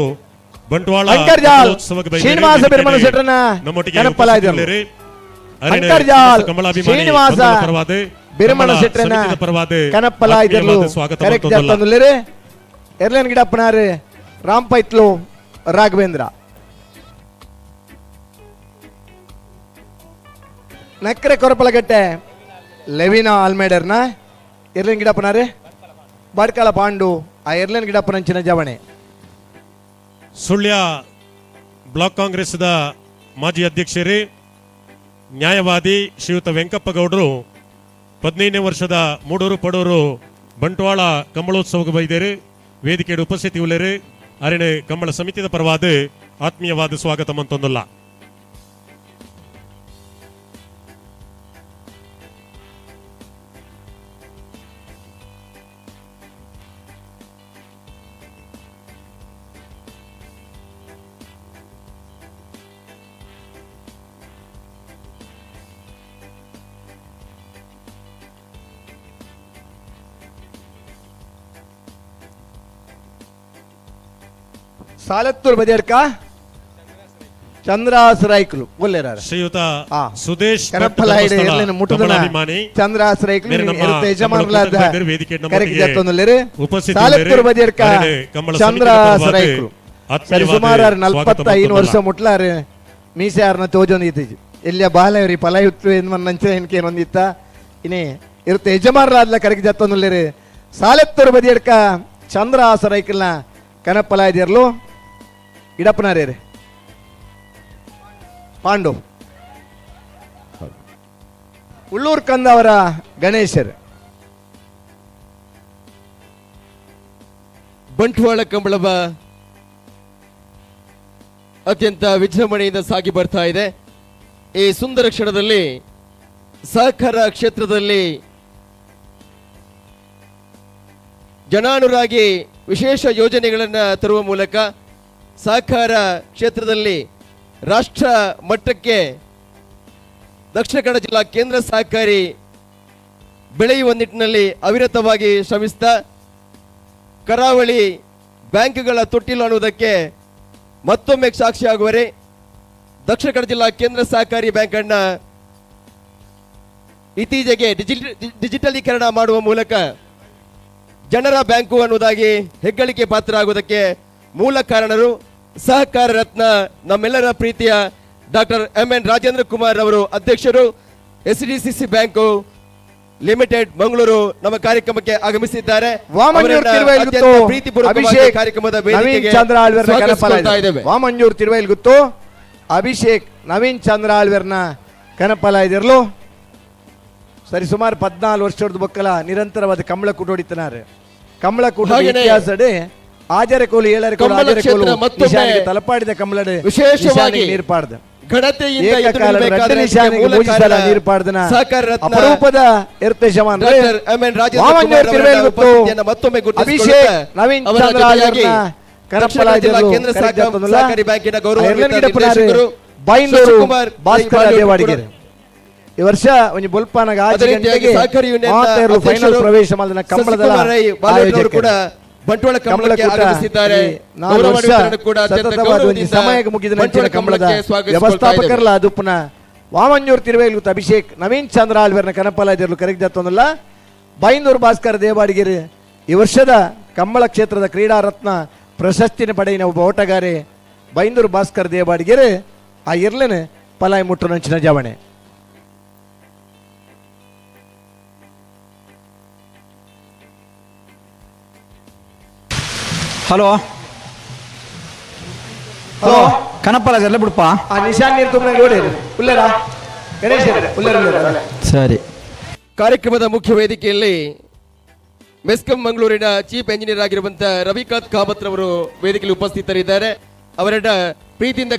ಬಂಟ್ವಾಳ ಶ್ರೀನಿವಾಸ ಬಿರ್ಮಣ ಶೆಟ್ಟರನ ಶ್ರೀನಿವಾಸ ಬಿರ್ಮಣ ಶೆಟ್ಟರನ ಕನಪ್ಪಲ ಇದಿರ್ಲು ಕರೆಕ್ಟ್ ಜತ್ತೊಂದುಲ್ಲೇರಿ. ಎರ್ಲೇನ್ ಗಿಡಪ್ಪನಾರು ರಾಂಪೈತ್ಲು ರಾಘವೇಂದ್ರ. ನಕ್ಕರೆ ಕೊರಪಲಗಟ್ಟೆ ಲೆವಿನಾ ಆಲ್ಮೇಡರ್ನ ಎರ್ಲೇನ್ ಗಿಡಪ್ಪನಾರು ಬಾಡ್ಕಾಲ ಪಾಂಡು ಆ ಎರ್ಲೇನ್ ಗಿಡಪ್ಪನಂಚಿನ ಜವಣೆ. ಸುಳ್ಯ ಬ್ಲಾಕ್ ಕಾಂಗ್ರೆಸ್ದ ಮಾಜಿ ಅಧ್ಯಕ್ಷರೇ ನ್ಯಾಯವಾದಿ ಶ್ರೀಯುತ ವೆಂಕಪ್ಪ ಗೌಡರು 15ನೇ ವರ್ಷದ ಮೂಡೂರು ಪಡೂರು ಬಂಟ್ವಾಳ ಕಂಬಳೋತ್ಸವಕ್ಕೆ ಬೈದೇರು. ವೇದಿಕೆಯ ಉಪಸ್ಥಿತಿ ಉಳ್ಳೇರು. ಅರಿಣೆ ಕಂಬಳ ಸಮಿತಿಯ ಪರವಾದ ಆತ್ಮೀಯವಾದ ಸ್ವಾಗತ ಮಂತೊಂದುಲ್ಲ. ಸಾಲತ್ತೂರು ಬದಿಯಡ್ಕ ಚಂದ್ರಾಸ್ ರೈಕ್ಲು ಒಲ್ಲೇರಾರ. ಶ್ರೀಯುತ ಸುದೇಶ್ ಚಂದ್ರಾಸ್ ರೈಕ್ಲು ಯಜಮಾನಲಾದ ಕರೆಕ್ ಜತ್ತೊಂದುಲ್ಲೇರು. ಸಾಲತ್ತೂರು ಬದಿಯಡ್ಕ ಚಂದ್ರಾಸ್ ರೈಕ್ಲು ಸರಿ ಸುಮಾರು 45 ವರ್ಷ ಮುಟ್ಲಾರು ಮೀಸೆ ಆರ್ನ ತೋಜೊಂದು ಇತ್ತೀಚೆ ಎಲ್ಲಿಯ ಬಾಲವ್ರಿ ಫಲಯುಕ್ತ ನಂಚ ಎನ್ಕೇನೊಂದಿತ್ತ ಇನಿ ಇರುತ್ತೆ ಯಜಮಾನರಾದ್ಲ ಕರೆಕ್ ಜತ್ತೊಂದುಲ್ಲೇರು. ಸಾಲತ್ತೂರು ಬದಿಯಡ್ಕ ಚಂದ್ರಾಸ ರೈಕಲ್ನ ಕನಪ್ಪಲಾಯದಿರ್ಲು. ಇಡಪ್ಪನಾರೇರಿ ಪಾಂಡು ಉಳ್ಳೂರ್ ಕಂದವರ ಗಣೇಶರ್. ಬಂಟ್ವಾಳ ಕಂಬಳವ ಅತ್ಯಂತ ವಿಜೃಂಭಣೆಯಿಂದ ಸಾಗಿ ಬರ್ತಾ ಇದೆ. ಈ ಸುಂದರ ಕ್ಷಣದಲ್ಲಿ ಸಹಕಾರ ಕ್ಷೇತ್ರದಲ್ಲಿ ಜನಾನುರಾಗಿ ವಿಶೇಷ ಯೋಜನೆಗಳನ್ನು ತರುವ ಮೂಲಕ ಸಹಕಾರ ಕ್ಷೇತ್ರದಲ್ಲಿ ರಾಷ್ಟ್ರ ಮಟ್ಟಕ್ಕೆ ದಕ್ಷಿಣ ಕನ್ನಡ ಜಿಲ್ಲಾ ಕೇಂದ್ರ ಸಹಕಾರಿ ಬೆಳೆಯುವ ನಿಟ್ಟಿನಲ್ಲಿ ಅವಿರತವಾಗಿ ಶ್ರಮಿಸ್ತಾ ಕರಾವಳಿ ಬ್ಯಾಂಕ್ಗಳ ತೊಟ್ಟಿಲು ಅನ್ನುವುದಕ್ಕೆ ಮತ್ತೊಮ್ಮೆ ಸಾಕ್ಷಿಯಾಗುವರೆ ದಕ್ಷಿಣ ಕನ್ನಡ ಜಿಲ್ಲಾ ಕೇಂದ್ರ ಸಹಕಾರಿ ಬ್ಯಾಂಕನ್ನು ಇತ್ತೀಚೆಗೆ ಡಿಜಿಟಲೀಕರಣ ಮಾಡುವ ಮೂಲಕ ಜನರ ಬ್ಯಾಂಕು ಅನ್ನುವುದಾಗಿ ಹೆಗ್ಗಳಿಕೆ ಪಾತ್ರ ಆಗುವುದಕ್ಕೆ ಮೂಲ ಕಾರಣರು ಸಹಕಾರ ರತ್ನ ನಮ್ಮೆಲ್ಲರ ಪ್ರೀತಿಯ doctor M N Rajendra Kumar ಅವರು ಅಧ್ಯಕ್ಷರು, S D C C bank limited Mangaluru ನಮ್ಮ ಕಾರ್ಯಕ್ರಮಕ್ಕೆ ಆಗಮಿಸಿದ್ದಾರೆ. ವಾಮಂಜೂರ್ ತಿರುವೈಲ್ ಗುತ್ತು ಅಭಿಷೇಕ್ ಕಾರ್ಯಕ್ರಮದ ನವೀನ್ ಚಂದ್ರ ಆಳ್ವೆರ್ನ ಕನಪಲ. ವಾಮಂಜೂರ್ ತಿರುವೈಲ್ ಗುತ್ತು ಅಭಿಷೇಕ್ ನವೀನ್ ಚಂದ್ರ ಆಳ್ವೆರ್ನ ಕನಪಲ ಇದಿರಲು. ಸರಿ ಸುಮಾರು 14 ವರ್ಷದ ಬೊಕ್ಕಲ ನಿರಂತರವಾದ ಕಂಬಳ ಕೂಟ ಹೊಡಿತನಾರೆ. ಕಂಬಳ ಕೂಟ ಇತಿಹಾಸಡೆ ಆಜರೆ ಕೋಲು ಏಳರೆ ಕೋಲು ಆಜರೆ ಕೋಲು ನಿಶಾನಿಗೆ ತಲಪಾಡಿದ ಕಂಬಳಡೆ ವಿಶೇಷವಾಗಿ ನೀರು ಪಾಡ್ದ ಘನತೆಯಿಂದ ನೀರು ಪಾಡ್ದನ ಅಪರೂಪದ ಅಭಿಷೇಕ್ ನವೀನ್ ಚಂದ್ರ ಕೇಂದ್ರ ಸಹಕಾರಿ ಬ್ಯಾಂಕಿನ ಗೌರವ ಬೈಂದೂರು ಭಾಸ್ಕರ ದೇವಾಡಿಗೆರೆ. ಈ ವರ್ಷ ಒಂಜಿ ಬೊಲ್ಪಾನಾಗ ಫೈನಲ್ ಪ್ರವೇಶ ಮಾಡಿದ ಕಂಬಳದ ಕೂಡ ಬಂಟ್ವಾಳ ಕಂಬಳಕ್ಕೆ ಆಗಮಿಸಿದ್ದಾರೆ. ಸಮಯಕ್ಕೆ ಮುಗಿದ ನಂತರ ಕಂಬಳದ ವ್ಯವಸ್ಥಾಪಕರಲ್ಲ ಅದು ಪುನಃ ವಾಮಂಜೂರ್ ತಿರುವೇಲು ಅಭಿಷೇಕ್ ನವೀನ್ ಚಂದ್ರ ಆಳ್ವೆರ್ನ ಕನಪಲ ಇದಿರಲು ಕರೆಗ್ದತ್ತೊಂದಲ್ಲ. ಬೈಂದೂರು ಭಾಸ್ಕರ ದೇವಾಡಿಗೆರೆ ಈ ವರ್ಷದ ಕಂಬಳ ಕ್ಷೇತ್ರದ ಕ್ರೀಡಾ ರತ್ನ ಪ್ರಶಸ್ತಿನ ಪಡೆಯಿನ ಒಬ್ಬ ಓಟಗಾರೆ ಬೈಂದೂರು ಭಾಸ್ಕರ್ ದೇವಾಡಿಗೆರೆ. ಆ ಇರ್ಲೇನೆ ಪಲಾಯಿ ಮುಟ್ಟು ನಂಚಿನ ಜವಣೆ. ಹಲೋ ಹಲೋ ಕನಪ್ಪಲ ಎಲ್ಲ ಬಿಡಪ್ಪ. ಆ ನಿಶಾನ್ ನೀರು ತುಂಬ ನೋಡಿ ಉಲ್ಲೇರಾ ಗಣೇಶ್ ಉಲ್ಲೇರ. ಸರಿ, ಕಾರ್ಯಕ್ರಮದ ಮುಖ್ಯ ವೇದಿಕೆಯಲ್ಲಿ ಮೆಸ್ಕಾಂ ಮಂಗಳೂರಿನ ಚೀಫ್ ಎಂಜಿನಿಯರ್ ಆಗಿರುವಂತಹ ರವಿಕಾಂತ್ ಕಾಮತ್ ರವರು ವೇದಿಕೆಯಲ್ಲಿ ಉಪಸ್ಥಿತರಿದ್ದಾರೆ. ಅವರನ್ನ ಪ್ರೀತಿಯಿಂದ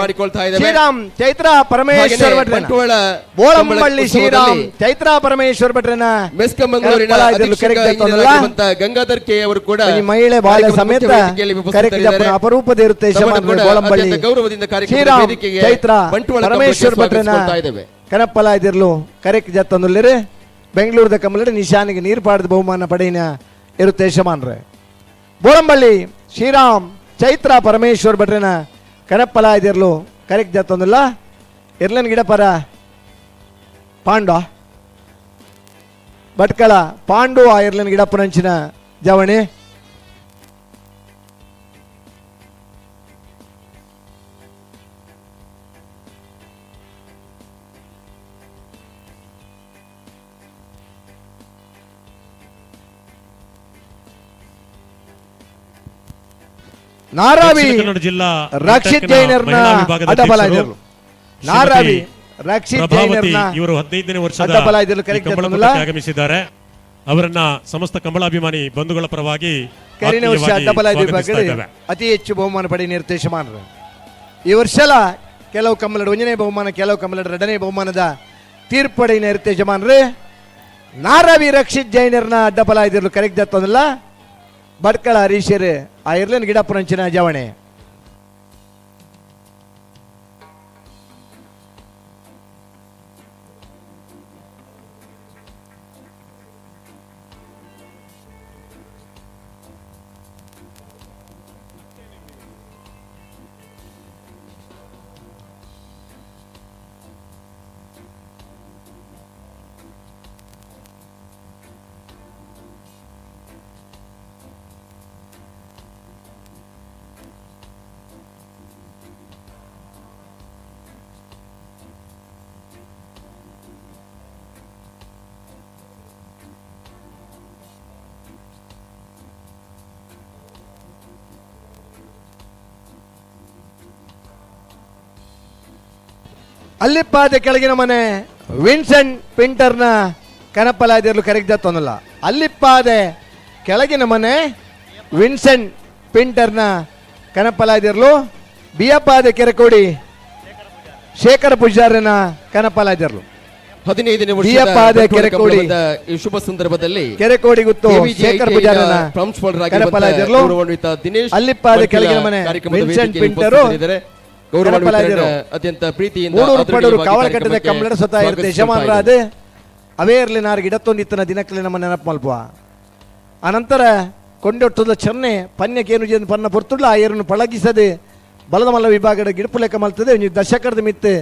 ಮಾಡಿಕೊಳ್ತಾ ಇದ್ದಾರೆ. ಶ್ರೀರಾಮ್ ಚೈತ್ರ ಪರಮೇಶ್ವರ ಬಂಟ್ವಾಳ ಬೋಳಂಬಳ್ಳಿ ಶ್ರೀರಾಮ್ ಚೈತ್ರ ಪರಮೇಶ್ವರ ಭಟ್ರನ ಮೆಸ್ಕಾಂ ಮಂಗಳೂರಿನ ಗಂಗಾಧರ್ ಕೆ ಅವರು ಕೂಡ ಮಹಿಳೆ ಬಾಲ ಸಮೇತ ಅಪರೂಪದ ಇರುತ್ತೆ. ಗೌರವದಿಂದ ಶ್ರೀರಾಮ್ ಚೈತ್ರ ಪರಮೇಶ್ವರ ಭಟ್ರನ ಕನಪ್ಪಲ ಇದಿರ್ಲು ಕರೆಕ್ ಜತ್ತಂದುಲ್ಲೇರೆ. ಬೆಂಗಳೂರದ ಕಮಲಡೆ ನಿಶಾನಿಗೆ ನೀರು ಪಾಡದ ಬಹುಮಾನ ಪಡೆಯಿನ ಇರುತ್ತೆ ಯಜಮಾನ್ರೆ. ಬೋಳಂಬಳ್ಳಿ ಶ್ರೀರಾಮ್ ಚೈತ್ರ ಪರಮೇಶ್ವರ್ ಭಟ್ರನ ಕನಪ್ಪಲ ಇದಿರ್ಲು ಕರೆಕ್ಟ್ ಜತ್ತೊಂದಿಲ್ಲ. ಇರ್ಲನ್ ಗಿಡಪರ ಪಾಂಡ ಭಟ್ಕಳ ಪಾಂಡು ಆ ಇರ್ಲನ್ ಗಿಡಪ್ಪನಂಚಿನ ಜವಣಿ. ನಾರಾವಿ ಜಿಲ್ಲಾ ರಕ್ಷಿತ್ ಜೈನರ್ನ ಅಡ್ಡಬಲ ಇದ್ದರು. ನಾರಾವಿ ರಕ್ಷಿತ್ ಜೈನರ್ನ ಇವರು 15ನೇ ವರ್ಷದ ಆಗಮಿಸಿದ್ದಾರೆ. ಅವರನ್ನ ಸಮಸ್ತ ಕಂಬಳಾಭಿಮಾನಿ ಬಂಧುಗಳ ಪರವಾಗಿ ಕರಿನ ವರ್ಷ ಅಡ್ಡಬಲ ಅತಿ ಹೆಚ್ಚು ಬಹುಮಾನ ಪಡೆಯ ನಿರ್ದೇಶಮಾನರು. ಈ ವರ್ಷಲ ಕೆಲವು ಕಂಬಳಡು ಒಂದನೇ ಬಹುಮಾನ, ಕೆಲವು ಕಂಬಳಡು ಎರಡನೇ ಬಹುಮಾನದ ತೀರ್ಪು ಪಡೆಯ ನಿರ್ದೇಶಮಾನರು. ನಾರಾವಿ ರಕ್ಷಿತ್ ಜೈನರ್ನ ಅಡ್ಡಬಲ ಇದ್ದರು ಕರೆಕ್ಟ್ ಜತ್ತೊಂದಿಲ್ಲ. ಭಟ್ಕಳ ಹರೀಶರ್ ಆ ಇರ್ಲನ್ ಗಿಡಪ್ಪನಂಚಿನ ಜವಣೆ. ಅಲ್ಲಿಪ್ಪಾದ ಕೆಳಗಿನ ಮನೆ ವಿನ್ಸೆಂಟ್ ಪಿಂಟರ್ನ ಕನಪಲಾದಿರಲು ಕರೆಗ್ದತ್ತೊಂದಲ್ಲ. ಅಲ್ಲಿಪ್ಪಾದೆ ಕೆಳಗಿನ ಮನೆ ವಿನ್ಸೆಂಟ್ ಪಿಂಟರ್ನ ಕನಪಲಾದಿರಲು ಬಿಯಪ್ಪಾದೆ ಕೆರೆಕೋಡಿ ಶೇಖರ ಪೂಜಾರನ ಕನಪಲಾದಿರಲು. 15ನೇ ಬಿಯಪ್ಪಾದೆ ಕೆರೆಕೋಡಿ ಈ ಶುಭ ಸಂದರ್ಭದಲ್ಲಿ ಕೆರೆಕೋಡಿ ಗುತ್ತು ಶೇಖರ ಪೂಜಾರನ ಕನಪಲಾದಿರಲು. ದಿನೇಶ್ ಅಲ್ಲಿಪ್ಪಾದೆ ಕೆಳಗಿನ ಮನೆ ವಿನ್ಸೆಂಟ್ ಪಿಂಟರು ಅತ್ಯಂತ ಪ್ರೀತಿಯಿಂದ ಕಾವಲಕಟ್ಟದ ಕಂಬಳದ ಸ್ವತಃ ಇರುತ್ತೆ ಯಜಮಾನರಾದ ಅವೇ ಇರಲಿ ನಾರು ಗಿಡತ್ತೊಂದಿತ್ತನ ದಿನಕ್ಕಲ್ಲಿ ನಮ್ಮ ನೆನಪು ಮಲ್ಪ. ಅನಂತರ ಕೊಂಡೊಟ್ಟದ ಚೆನ್ನೆ ಪನ್ಯಕ್ಕೇನು ಜೇನು ಪನ್ನ ಪೊರ್ತುಳ್ಳ ಆ ಏರನ್ನು ಪಳಗಿಸದೆ ಬಲದ ಮಲ್ಲ ವಿಭಾಗದ ಗಿಡಪು ಲೆಕ್ಕ ಮಲ್ತದೆ. ಒಂಜಿ ದಶಕರದ ಮಿತ್ತು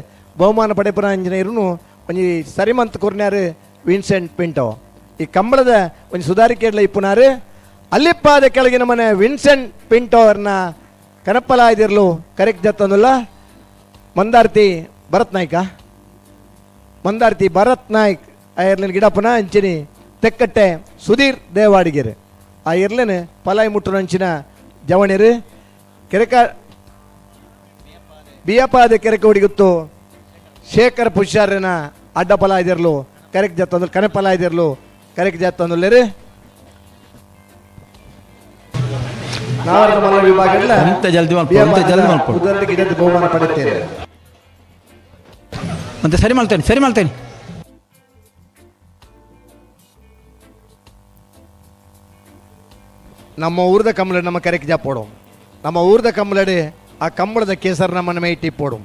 ಬಹುಮಾನ ಪಡೆಪುನ ಇಂಜಿನಿಯರ್ನು ಒಂಜಿ ಸರಿಮಂತ್ ಕೊರ್ನ್ಯಾರು ವಿನ್ಸೆಂಟ್ ಪಿಂಟೋ. ಈ ಕಂಬಳದ ಒಂಜಿ ಸುಧಾರಿಕೆಡ್ಲ ಇಪ್ಪುನಾರು. ಅಲ್ಲಿಪ್ಪಾದ ಕೆಳಗಿನ ಮನೆ ವಿನ್ಸೆಂಟ್ ಪಿಂಟೋ ಅವ್ರನ್ನ ಕನಪ್ಪಲಾಯ್ದಿರ್ಲು ಕರೆಕ್ಟ್ ಜತ್ತಂದುಲ್ಲ. ಮಂದಾರ್ತಿ ಭರತ್ ನಾಯ್ಕ, ಮಂದಾರ್ತಿ ಭರತ್ ನಾಯ್ಕ್ ಆ ಎರ್ಲಿನ ಗಿಡಪ್ಪನ ಅಂಚಿನಿ ತೆಕ್ಕಟ್ಟೆ ಸುಧೀರ್ ದೇವಾಡಿಗೆರೆ ಆ ಎರ್ಲಿನ ಪಲಾಯಿ ಮುಟ್ಟುನಂಚಿನ ಜವಣಿರು. ಕೆರೆಕ ಬಿಯಪಾದ ಕೆರೆಕ ಹುಡುಗುತ್ತು ಶೇಖರ್ ಪುಷಾರನ ಅಡ್ಡ ಫಲ ಇದಿರ್ಲು ಕರೆಕ್ಟ್ ಜತ್ತಂದು ಕನೆಪಲ ಇದಿರ್ಲು ಕರೆಕ್ಟ್ ಜತ್ತಂದುಲ್ಲೇರು. ನಾವರ ವಿಭಾಗ ಜಲ್ದಿ ಜಲ್ದಿ ಬಹುಮಾನ ಪಡೆಯುತ್ತೇವೆ. ಮತ್ತೆ ಸರಿ ಮಾಡ್ತೇನೆ, ಸರಿ ಮಾಡ್ತೇನೆ. ನಮ್ಮ ಊರ್ದ ಕಂಬಳ ನಮ್ಮ ಕರೆಕ್ ಜಾಪೋಡು, ನಮ್ಮ ಊರ್ದ ಕಂಬಳಡಿ ಆ ಕಂಬಳದ ಕೇಸರ್ ನಮ್ಮನ್ನ ಮೈಟಿ ಪೋಡು.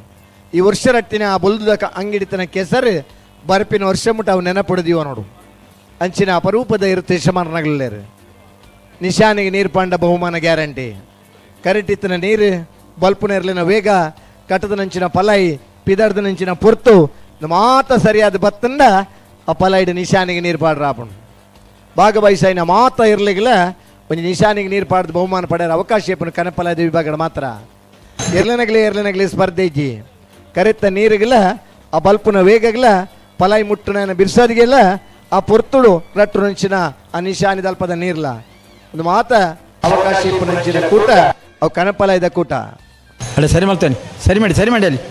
ಈ ವರ್ಷ ರಟ್ಟಿನ ಆ ಬೊಲ್ದುದ ಅಂಗಿಡಿತನ ಕೇಸರ್ ಬರ್ಪಿನ ವರ್ಷ ಮುಟ್ಟ ಅವು ನೆನಪುಡಿದೀವ ನೋಡು. ಅಂಚಿನ ಅಪರೂಪದ ಇರುತ್ತೆ ಯಶಮಾನಗಲ್ಲೇರು. ನಿಶಾನಿಗೆ ನೀರು ಪಾಂಡ ಬಹುಮಾನ ಗ್ಯಾರಂಟಿ. ಕರೆಟಿತ್ತನ ನೀರು ಬಲ್ಪುನೇರ್ಲಿನ ವೇಗ ಕಟ್ಟದ ನಂಚಿನ ಪಲಾಯಿ ಪಿದರ್ದ ನಂಚಿನ ಪೊರ್ತು ಮಾತ ಸರಿಯಾದ ಬತ್ತಂದ ಆ ಪಲಾಯಿಡು ನಿಶಾನಿಗೆ ನೀರು ಪಾಡ್ರಾಪುಂಡು. ಭಾಗವಹಿಸಾಯಿನ ಮಾತ ಇರ್ಲಿಗಿಲ್ಲ ಒಂಜಿ ನಿಶಾನಿಗೆ ನೀರು ಪಾಡ್ದು ಬಹುಮಾನ ಪಡೆಯರ ಅವಕಾಶ ಇಪ್ಪನು ಕನಪಲಾದ ವಿಭಾಗದ ಮಾತ್ರ. ಎರ್ಲನಗಲಿ ಎರ್ಲನಗಲಿ ಸ್ಪರ್ಧೆ ಇಜ್ಜಿ. ಕರೆತ್ತ ನೀರಿಗಿಲ್ಲ ಆ ಬಲ್ಪುನ ವೇಗಗಿಲ್ಲ ಪಲಾಯಿ ಮುಟ್ಟುನ ಬಿರ್ಸೋದಿಗೆಲ್ಲ ಆ ಪೊರ್ತುಡು ರಟ್ಟು ನಂಚಿನ ಆ ನಿಶಾನಿ ದಲ್ಪದ ನೀರ್ಲ ಒಂದು ಮಾತ ಅವಕಾಶ ಇಪ್ಪು ಕೂಟ ಅವು ಕನಪಲಾಯ್ದ ಕೂಟ. ಅಲ್ಲೇ ಸರಿ ಮಾಡ್ತೇನೆ, ಸರಿ ಮಾಡಿ, ಸರಿ ಮಾಡಿ ಅಲ್ಲಿ.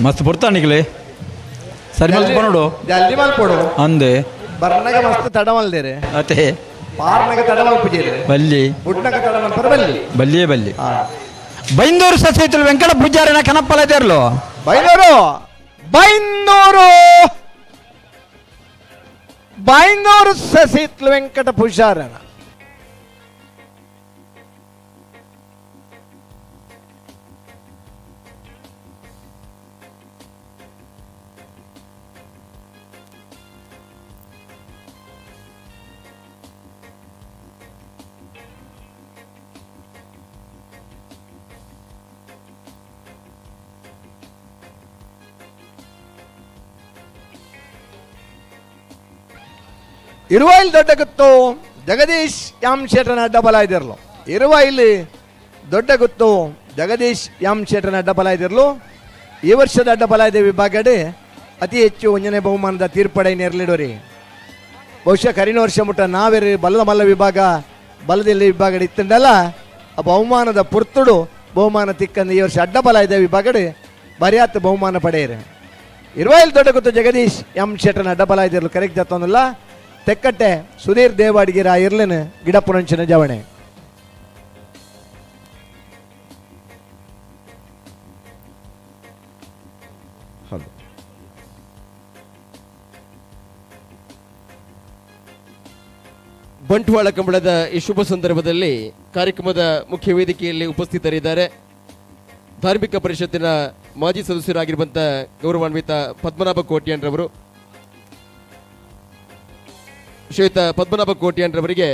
ಮಸ್ತ್ ಪೊರ್ತಾಣಿಗ್ಲೆ ಸರಿ ಮಲ್ತ್ ನೋಡು, ಜಲ್ದಿ ಮಲ್ಪೊಡು ಅಂದೆ ಬರ್ನಗ ಮಸ್ತ್ ತಡ ಮಲ್ದೇರೆ ಅತೆ ಪಾರ್ನಗ ತಡ ಮಲ್ಪುಜೇರೆ ಬಲ್ಲಿ ಬುಡ್ನಗ ತಡ ಮಲ್ಪರ ಬಲ್ಲಿ ಬಲ್ಲಿಯೇ ಬಲ್ಲಿ. ಬೈಂದೂರು ಸಸೈತಲು ವೆಂಕಟ ಪೂಜಾರಿನ ಕನಪ್ಪಲ ದೇರ್ಲು. ಬೈಂದೂರು ಬೈಂದೂರು ಬೈಂದೂರು ಸಸಿತ್ಲು ವೆಂಕಟ ಪೂಜಾರನ. ಇರುವೈಲ್ ದೊಡ್ಡ ಗುತ್ತು ಜಗದೀಶ್ ಎಂ ಶೇಟನ ಅಡ್ಡ ಇದಿರ್ಲು. ಇರುವೈಲಿ ದೊಡ್ಡ ಗುತ್ತು ಜಗದೀಶ್ ಎಂ ಶೇಟನ ಅಡ್ಡ ಇದಿರ್ಲು. ಈ ವರ್ಷದ ಅಡ್ಡ ಇದೆ ವಿಭಾಗಡೆ ಅತಿ ಹೆಚ್ಚು ಒಂದನೇ ಬಹುಮಾನದ ತೀರ್ಪಡೆ ನೇರಲಿಡೋರಿ. ಬಹುಶಃ ಕರಿನ ವರ್ಷ ಮುಟ್ಟ ನಾವೇರಿ ಬಲದ ಮಲ್ಲ ವಿಭಾಗ ಬಲದಲ್ಲಿ ವಿಭಾಗಡೆ ಇತ್ತಂಡಲ್ಲ ಆ ಬಹುಮಾನದ ಪುರ್ತುಡು ಬಹುಮಾನ ತಿಕ್ಕಂದು ಈ ವರ್ಷ ಅಡ್ಡ ಬಲ ಇದೆ ವಿಭಾಗಡೆ ಬರಿಯಾತ ಬಹುಮಾನ ಪಡೆಯಿರಿ. ಇರುವೈಲ್ ದೊಡ್ಡ ಗುತ್ತು ಜಗದೀಶ್ ಎಂ ಶೇಟನ ಅಡ್ಡ ಇದಿರ್ಲು ಕರೆಕ್ಟ್ ಜತ್ತೊಂದಲ್ಲ. ತೆಕ್ಕಟ್ಟೆ ಸುಧೀರ್ ದೇವಾಡಿಗಿರ ಇರ್ಲಿನ ಗಿಡಪುರಂಚಿನ ಜವಣೆ. ಬಂಟ್ವಾಳ ಕಂಬಳದ ಈ ಶುಭ ಸಂದರ್ಭದಲ್ಲಿ ಕಾರ್ಯಕ್ರಮದ ಮುಖ್ಯ ವೇದಿಕೆಯಲ್ಲಿ ಉಪಸ್ಥಿತರಿದ್ದಾರೆ ಧಾರ್ಮಿಕ ಪರಿಷತ್ತಿನ ಮಾಜಿ ಸದಸ್ಯರಾಗಿರುವಂತಹ ಗೌರವಾನ್ವಿತ ಪದ್ಮನಾಭ ಕೋಟ್ಯಾನ್ರವರು. ಶ್ರೀಯುತ ಪದ್ಮನಾಭ ಕೋಟ್ಯಾನ್ರವರಿಗೆ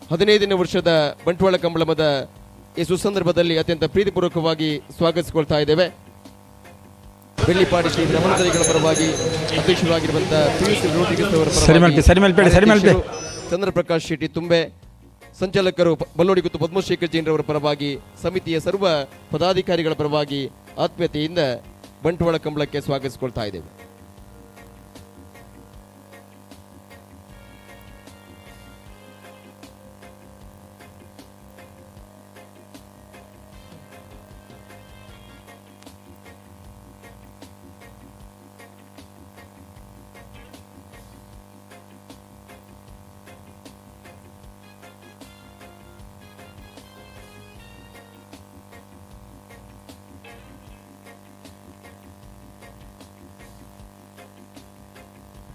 15ನೇ ವರ್ಷದ ಬಂಟ್ವಾಳ ಕಂಬಳಮದ ಈ ಸುಸಂದರ್ಭದಲ್ಲಿ ಅತ್ಯಂತ ಪ್ರೀತಿಪೂರ್ವಕವಾಗಿ ಸ್ವಾಗತಿಸಿಕೊಳ್ತಾ ಇದ್ದೇವೆ. ಬೆಳ್ಳಿಪಾಡಿ ಶ್ರೀ ರಮಣದರಿಗಳ ಪರವಾಗಿ ಅಧ್ಯಕ್ಷರಾಗಿರುವಂತಹ ಪಿಯುಸಿ ರೋಡ್ರಿಗಸ್ ಅವರ ಪರವಾಗಿ ಚಂದ್ರಪ್ರಕಾಶ್ ಶೆಟ್ಟಿ ತುಂಬೆ, ಸಂಚಾಲಕರು ಬಲ್ಲೋಡಿಗುತ್ತು ಪದ್ಮಶೇಖರ್ ಜೈನ್ರವರ ಪರವಾಗಿ, ಸಮಿತಿಯ ಸರ್ವ ಪದಾಧಿಕಾರಿಗಳ ಪರವಾಗಿ ಆತ್ಮೀಯತೆಯಿಂದ ಬಂಟ್ವಾಳ ಕಂಬಳಕ್ಕೆ ಸ್ವಾಗತಿಸಿಕೊಳ್ತಾ ಇದ್ದೇವೆ.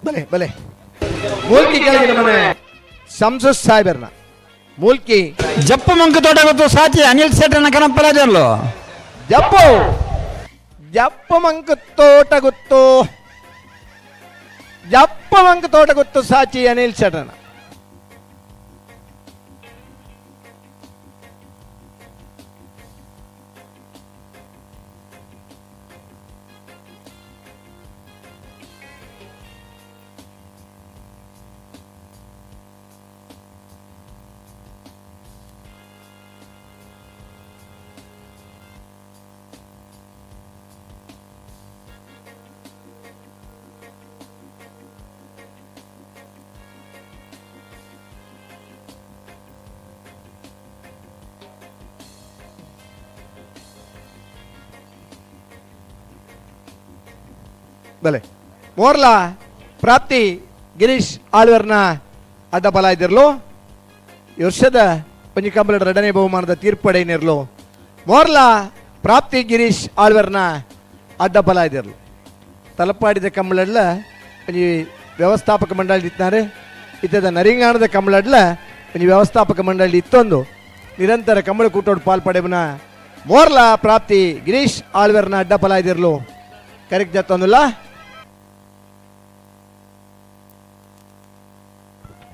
ಬಲೆ ಬಲೆ ಮೂಲ್ಕಿ ಕೆಳಗಿನ ಮನೆ ಸಂಸತ್ ಸಾಹೇಬರ್ನ ಮೂಲ್ಕಿ ಜಪ್ಪು ಮಂಕು ತೋಟ ಗೊತ್ತು ಸಾಚಿ ಅನಿಲ್ ಶೆಟ್ಟನ ಕನಪ್ಪಲಾಜರ್ಲು. ಜಪ್ಪು ಜಪ್ಪು ಮಂಕು ತೋಟ ಗೊತ್ತು. ಜಪ್ಪವಂಕ ತೋಟ ಗೊತ್ತು ಸಾಚಿ ಅನಿಲ್ ಶೆಟ್ರನ. ಬಲೆ ಮೋರ್ಲಾ ಪ್ರಾಪ್ತಿ ಗಿರೀಶ್ ಆಳ್ವರ್ನ ಅಡ್ಡಬಲ ಇದ್ದಿರ್ಲು. ಈ ವರ್ಷದ ಪಂಜಿಕಂಬಲ ಎರಡನೇ ಬಹುಮಾನದ ತೀರ್ಪಡೆಯನಿರ್ಲು. ಮೋರ್ಲಾ ಪ್ರಾಪ್ತಿ ಗಿರೀಶ್ ಆಳ್ವರ್ನ ಅಡ್ಡಬಲ ಇದ್ದಿರ್ಲು. ತಲಪಾಡಿದ ಕಂಬಳಡ್ಲ ಒಂಜಿ ವ್ಯವಸ್ಥಾಪಕ ಮಂಡಳಿ ಇತ್ತಾರೆ. ಇತ್ತದ ನರಿಂಗಾಣದ ಕಂಬಳಡ್ಲ ಒಂಜಿ ವ್ಯವಸ್ಥಾಪಕ ಮಂಡಳಿ ಇತ್ತೊಂದು ನಿರಂತರ ಕಂಬಳ ಕೂಟೋಡು ಪಾಲ್ಪಡೆವನ ಮೋರ್ಲಾ ಪ್ರಾಪ್ತಿ ಗಿರೀಶ್ ಆಳ್ವರ್ನ ಅಡ್ಡಬಲ ಇದ್ದಿರ್ಲು. ಕರೆಕ್ಟ್ ಜತ್ತೊಂದುಲ್ಲ.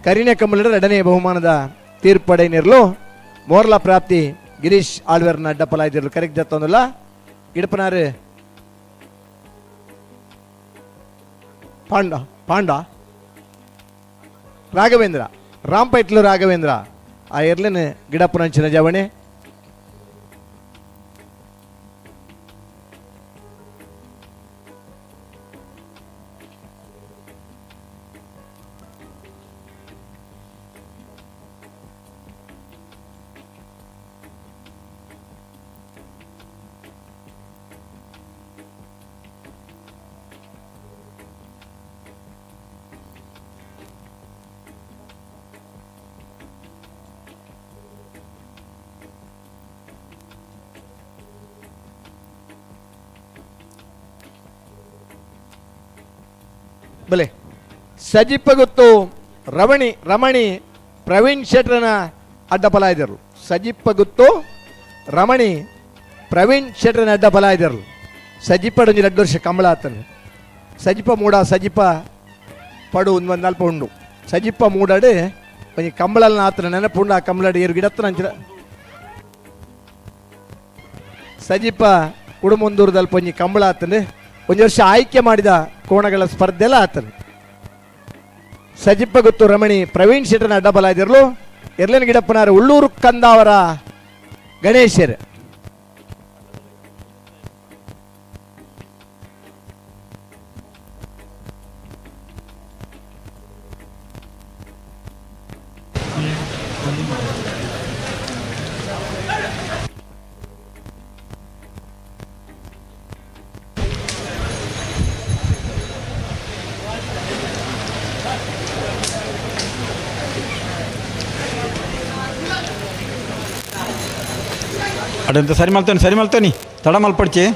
ಕರಿನೆ ಕಂಬಳದ ಎರಡನೇ ಬಹುಮಾನದ ತೀರ್ಪಡೆಯನಿರ್ಲು. ಮೋರ್ಲಾ ಪ್ರಾಪ್ತಿ ಗಿರೀಶ್ ಆಳ್ವರ್ನ ಅಡ್ಡಪಲ ಇದ್ದಿರ್ಲು. ಕರೆಕ್ಟ್ ಜತ್ತೊಂದುಲ್ಲ. ಗಿಡಪನಾರು ಪಾಂಡ ಪಾಂಡ ರಾಘವೇಂದ್ರ ರಾಂಪೈಟ್ಲು ರಾಘವೇಂದ್ರ ಆ ಎರ್ಲಿನ ಗಿಡಪ್ಪನಂಚಿನ ಜವಣೆ. ಬಲೆ ಸಜಿಪ್ಪ ಗೊತ್ತು ರಮಣಿ ರಮಣಿ ಪ್ರವೀಣ್ ಶೆಟ್ರನ ಅಡ್ಡಬಲ ಇದ್ದರು. ಸಜಿಪ್ಪ ಗೊತ್ತು ರಮಣಿ ಪ್ರವೀಣ್ ಶೆಟ್ರನ ಅಡ್ಡಬಲ ಇದ್ದರು. ಸಜಿಪ್ಪ ಒಂಜಿ 2 ವರ್ಷ ಕಂಬಳ ಆತನು. ಸಜಿಪ ಮೂಡ ಸಜಿಪ ಪಡು ಒಂದು ಒಂದು ಅಲ್ಪ ಉಂಡು. ಸಜಿಪ್ಪ ಮೂಡಾಡು ಒಂಜಿ ಕಂಬಳನ ಆತನ ನೆನಪುಂಡು. ಆ ಕಂಬಳಾಡು ಏರು ಗಿಡತ್ತನ ಅಂಚಿನ ಸಜಿಪ ಕುಡುಮುಂದೂರದಲ್ಪ ಒಂಜಿ ಕಂಬಳ ಆತನು. ಒಂದು ವರ್ಷ ಆಯ್ಕೆ ಮಾಡಿದ ಕೋಣಗಳ ಸ್ಪರ್ಧೆ ಎಲ್ಲ ಆತನು. ಸಜಿಪ್ಪ ಗೊತ್ತು ರಮಣಿ ಪ್ರವೀಣ್ ಶೆಟ್ಟರ್ನ ಅಡ್ಡಬಲ ಇದ್ದಿರ್ಲು. ಎರ್ಲಿನ ಗಿಡಪ್ಪನಾರು ಉಳ್ಳೂರು ಕಂದಾವರ ಗಣೇಶರು. ಅದಂತ ಸರಿ ಮಲ್ತಾನೆ ಸರಿ ಮಲ್ತಾನಿ ತಡ ಮಲ್ಪಡ್ಚಿ.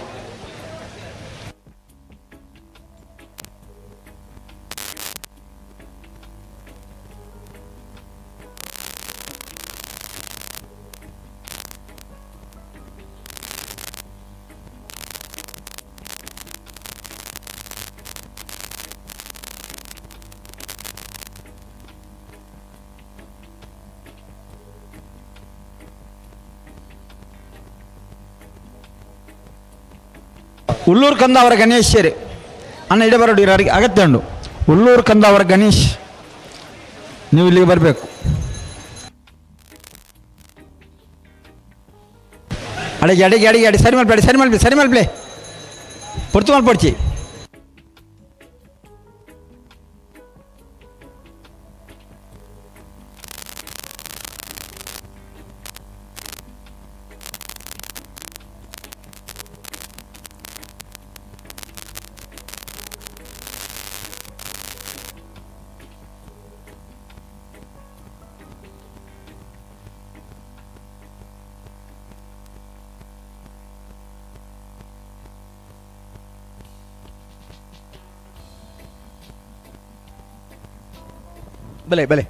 ಉಳ್ಳೂರು ಕಂದಾವರ ಗಣೇಶರು ಅಣ್ಣ ಇಡ ಬರೋಡು ಇರೋ ಅಗತ್ಯ ಉಂಡು. ಉಳ್ಳೂರು ಕಂದಾವರ ಗಣೇಶ್ ನೀವು ಇಲ್ಲಿಗೆ ಬರಬೇಕು. ಅಡಿಗೆ ಅಡಿಗೆ ಅಡಿಗೆ ಅಡಿ ಸರಿ ಮಲ್ಪಡಿ ಸರಿ ಮಲ್ಪಿ ಸರಿ ಮಲ್ಪಲೆ ಪೊರ್ತು ಮಲ್ಪಡ್ಚಿ. ಬಲೆ ಬಲೆ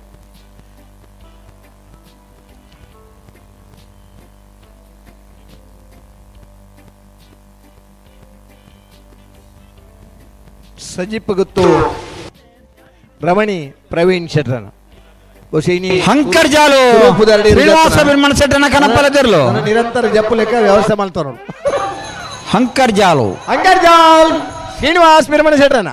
ಸಜಿಪ್ ಗೊತ್ತು Ramani Praveen ಶೆಟ್ರನ. ಹಂಕರ್ ಜಾಲು ಶ್ರೀನಿವಾಸ ಬಿರ್ಮಣ ಶೆಟ್ಟನ ಕನಪಲದಿರ್ಲು. ನಿರಂತರ ಜಪ್ಪು ಲೆಕ್ಕ ವ್ಯವಸ್ಥೆ ಮಾಡ್ತಾರ. ಹಂಕರ್ ಜಾಲು ಹಂಕರ್ ಜಾಲ್ ಶ್ರೀನಿವಾಸ್ ಬಿರ್ಮಣ ಶೆಟ್ರನ.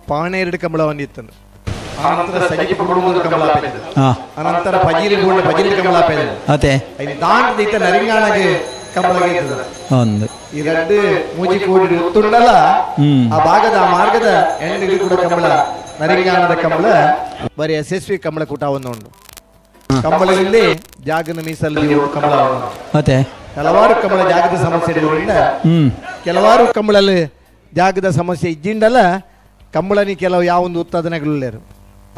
ಪಾಣೆರಡು ಕಂಬಳ ಬಂದಿತ್ತು. ಅನಂತರ ಸಜಿಪ ಕುಟುಂಬದ ಕಂಬಳ, ಅನಂತರ ಪಜೀರಿ ಗೂಡ ಪಜೀರಿ ಕಂಬಳ ಅತೆ ದಾಂಟದ ನರಿಂಗಾಣಗೆ ಕಂಬಳ ಒಂದು ಈ ಎರಡು ಮೂಜಿ ಕೋಡಿ ಉತ್ತುಂಡಲ್ಲ ಆ ಭಾಗದ ಆ ಮಾರ್ಗದ ಎಂಡಿಗೆ ಕೂಡ ಕಂಬಳ ನರಿಂಗಾಣದ ಕಂಬಳ ಬರೀ ಯಶಸ್ವಿ ಕಂಬಳ ಕೂಟ ಒಂದು ಉಂಟು. ಕಂಬಳದಲ್ಲಿ ಜಾಗನ ಮೀಸಲು ಕಂಬಳ ಅತೆ ಹಲವಾರು ಕಂಬಳ ಜಾಗದ ಸಮಸ್ಯೆ ಇರುವುದರಿಂದ ಕೆಲವಾರು ಕಂಬಳಲ್ಲಿ ಜಾಗದ ಸಮಸ್ಯೆ ಇದ್ದಿಂಡಲ್ಲ ಕಂಬಳನಿ ಕೆಲವು ಯಾವೊಂದು ಉತ್ಪಾದನೆಗಳುಳ್ಳೇರು.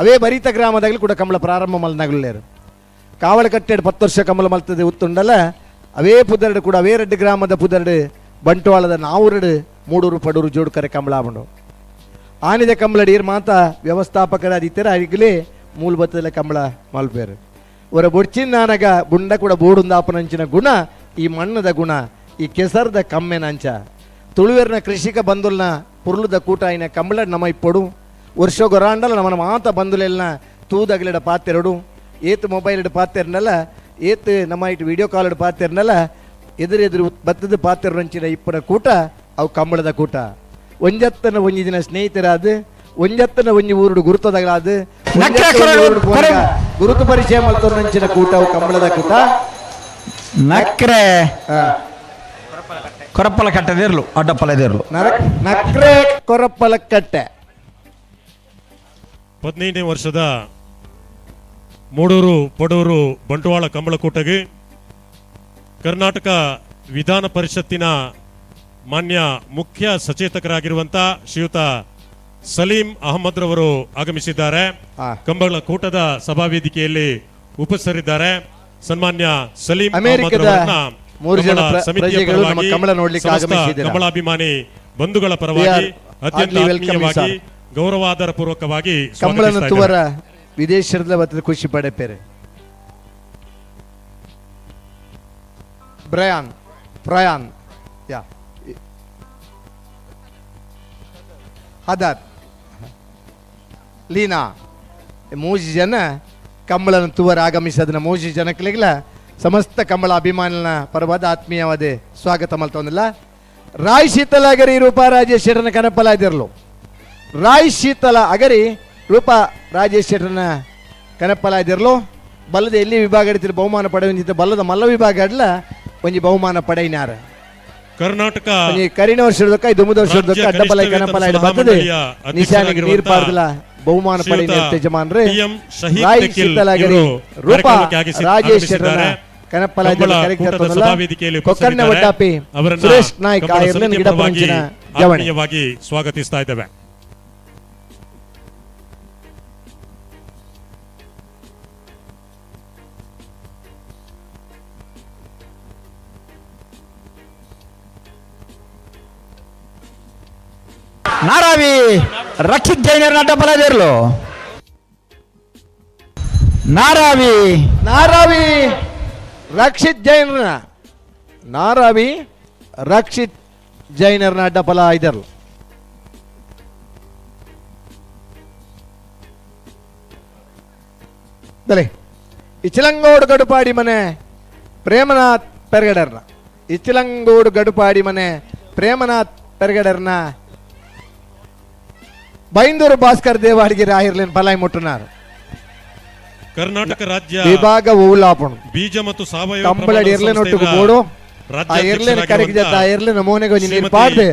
ಅವೇ ಬರೀತ ಗ್ರಾಮದಾಗಲಿ ಕೂಡ ಕಂಬಳ ಪ್ರಾರಂಭ ಮಲ್ನಾಗಲುಳ್ಳೇರು. ಕಾವಳ ಕಟ್ಟೆಡ್ 10 ವರ್ಷ ಕಂಬಳ ಮಲ್ತದೆ ಉತ್ತುಂಡಲ್ಲ ಅವೇ ಪುದರ್ಡು ಕೂಡ ಅವೇ ರೆಡ್ಡು ಗ್ರಾಮದ ಪುದರ್ಡು ಬಂಟ್ವಾಳದ ನಾವುರಡು ಮೂಡೂರು ಪಡೂರು ಜೋಡುಕರೆ ಕಂಬಳ ಆಬಂಡು. ಆನಿದ ಕಂಬಳ ನೀರು ಮಾತ ವ್ಯವಸ್ಥಾಪಕರಾದಿತ್ತರ ಅರಿಗಲೇ ಮೂಲ ಕಂಬಳ ಮಲ್ಪೇರು. ಅವರ ಬೊಡ್ಚಿನಾನಗ ಬುಂಡ ಕೂಡ ಬೋಡುಂದಾಪನಂಚಿನ ಗುಣ ಈ ಮಣ್ಣದ ಗುಣ ಈ ಕೆಸರದ ಕಮ್ಮೆನಂಚ ತುಳುವೆರ್ನ ಕೃಷಿಕ ಬಂದುಲ್ನ ಪುರ್ಲುದ ಕೂಟಾಯಿನ ಕಂಬಳ ನಮ ಇಪ್ಪಡು ವರ್ಷ ಗೊರಾಂಡಲ ನಮ್ಮನ ಮಾತ ಬಂದುಲೆಲ್ಲ ತೂದಗಲಿಡ ಪಾತೆರಡು ಏತು ಮೊಬೈಲ್ ಪಾತೆರ್ನಲ್ಲ ಏತು ನಮ್ಮ ಇಟ್ಟು ವಿಡಿಯೋ ಕಾಲ್ ಪಾತೆರ್ನಲ್ಲ ಎದುರು ಎದುರು ಬತ್ತದ ಪಾತೆರಂಚಿನ ಇಪ್ಪನ ಕೂಟ ಅವು ಕಂಬಳದ ಕೂಟ. ಒಂಜತ್ತನ ಒಂಜಿ ದಿನ ಸ್ನೇಹಿತರಾದ ಒಂಜತ್ತನ ಒಂಜಿ ಊರುಡು ಗುರುತದಗಳಾದ ಗುರುತು ಪರಿಚಯ ಮಲ್ತೊರಂಚಿನ ಕೂಟ ಅವು ಕಂಬಳದ ಕೂಟ. ನಕ್ರೆ ಕೊರಪ್ಪಲ ಕಟ್ಟದಿರ್ಲು ಅಡ್ಡಪ್ಪಲದಿರ್ಲು ನಕ್ರೆ ಕೊರಪ್ಪಲ ಕಟ್ಟೆ. 15ನೇ ವರ್ಷದ ಮೂಡೂರು ಪಡೂರು ಬಂಟ್ವಾಳ ಕಂಬಳಕೂಟಗೆ ಕರ್ನಾಟಕ ವಿಧಾನ ಪರಿಷತ್ತಿನ ಮಾನ್ಯ ಮುಖ್ಯ ಸಚೇತಕರಾಗಿರುವಂತ ಶ್ರೀಯುತ ಸಲೀಂ ಅಹಮದ್ ರವರು ಆಗಮಿಸಿದ್ದಾರೆ. ಕಂಬಳ ಕೂಟದ ಸಭಾವೇದಿಕೆಯಲ್ಲಿ ಉಪಸ್ಥಿತರಿದ್ದಾರೆ. ಸನ್ಮಾನ್ಯ ಸಲೀಂ ಅಹಮದ್ ರವರನ್ನ ಕಮಲಾಭಿಮಾನಿ ಬಂಧುಗಳ ಪರವಾಗಿ ಅತ್ಯಂತ ಆತ್ಮೀಯವಾಗಿ ಗೌರವಾದರ ಪೂರ್ವಕವಾಗಿ ಕಂಬಳನ ತುವರ ವಿದೇಶದ ಬತ್ತದ ಖುಷಿ ಪಡೆಪೇರೆ. ಬ್ರಯಾನ್ ಪ್ರಯಾನ್ ಯಾ ಹದರ್ ಲೀನಾ ಮೂಜಿ ಜನ ಕಂಬಳನ ತುವರ ಆಗಮಿಸದನ ಮೂಜಿ ಜನಕ್ಲಿಗ್ಲ ಸಮಸ್ತ ಕಂಬಳ ಅಭಿಮಾನಿನ ಪರವಾದ ಆತ್ಮೀಯವಾದ ಸ್ವಾಗತ ಮಲ್ತೊಂದಿಲ್ಲ. ರಾಯ್ ಶೀತಲ ಅಗರಿ ರೂಪಾ ರಾಜೇಶ್ ಶೆಟ್ಟನ ಕನಪಲ ಇದ್ದಿರಲು. ರಾಯ್ ಶೀತಲ ಅಗರಿ ರೂಪಾ ರಾಜೇಶ್ ಶೆಟ್ಟನ ಕನಪಲ ಇದ್ದಿರಲು. ಬಲ್ಲದ ಎಲ್ಲಿ ವಿಭಾಗ ಹಿಡಿತಿರು ಬಹುಮಾನ ಪಡೆಯುವಂತಿದ್ದ ಬಲ್ಲದ ಮಲ್ಲ ವಿಭಾಗ ಅಡ್ಲ ಒಂಜಿ ಬಹುಮಾನ ಪಡೆಯಿನಾರ. ಕರ್ನಾಟಕ ಕರಿನ ವರ್ಷದಕ್ಕ ದುಮದ ವರ್ಷದಕ್ಕ ಅಡ್ಡಪಲ ಕನಪಲ ಬರ್ತದೆ ನಿಶಾನಿಗೆ ನೀರು ಪಾರ್ದಲ ಬಹುಮಾನ ಪಡೆಯಿನ ಯಜಮಾನ್ರೆ ರಾಯ್ ಶೀತಲ ಅಗರಿ ರೂಪಾ ರಾಜೇಶ್ ಶೆಟ್ಟನ ಸುರೇಶ್ ನಾಯ್ಕ ಆತ್ಮೀಯವಾಗಿ ಸ್ವಾಗತಿಸ್ತಾ ಇದ್ದೇವೆ. ನಾರಾವಿ ರಕ್ಷಿತ್ ಜೈನರ್ ನಡ್ಡಪಲದಿರ್ಲು. ನಾರಾವಿ ನಾರಾವಿ ರಕ್ಷಿತ್ ಜೈನರ್ನ ನಾರಾವಿ ರಕ್ಷಿತ್ ಜೈನರ್ನ ಅಡ್ಡಫಲ ಇದ್ದರು. ಇಚಿಲಂಗೋಡು ಗಡುಪಾಡಿ ಮನೆ ಪ್ರೇಮನಾಥ್ ಪೆರ್ಗಡರ್ನ ಇಚಿಲಂಗೋಡು ಗಡುಪಾಡಿ ಮನೆ ಪ್ರೇಮನಾಥ್ ಪೆರ್ಗಡರ್ನ ಬೈಂದೂರು ಭಾಸ್ಕರ್ ದೇವಾಡಿಗೆ ರಾಹಿರ್ಲಿನ್ ಫಲಾಯ್ ಮುಟ್ಟುನಾರು. ಕರ್ನಾಟಕ ರಾಜ್ಯ ವಿಭಾಗ ಊಲಾಪಣು ಬೀಜ ಮತ್ತು ಸಾವಯವ ಕಂಬಳ ಎರ್ಲೆನೊಟ್ಟಿಗೆ ಬೋಡು ಆ ಎರ್ಲೆನ ಕರಗಿದ ಆ ಎರ್ಲೆ ನಮೂನೆಗೆ ಒಂಜಿ ನೀರು ಪಾಡ್ದೆ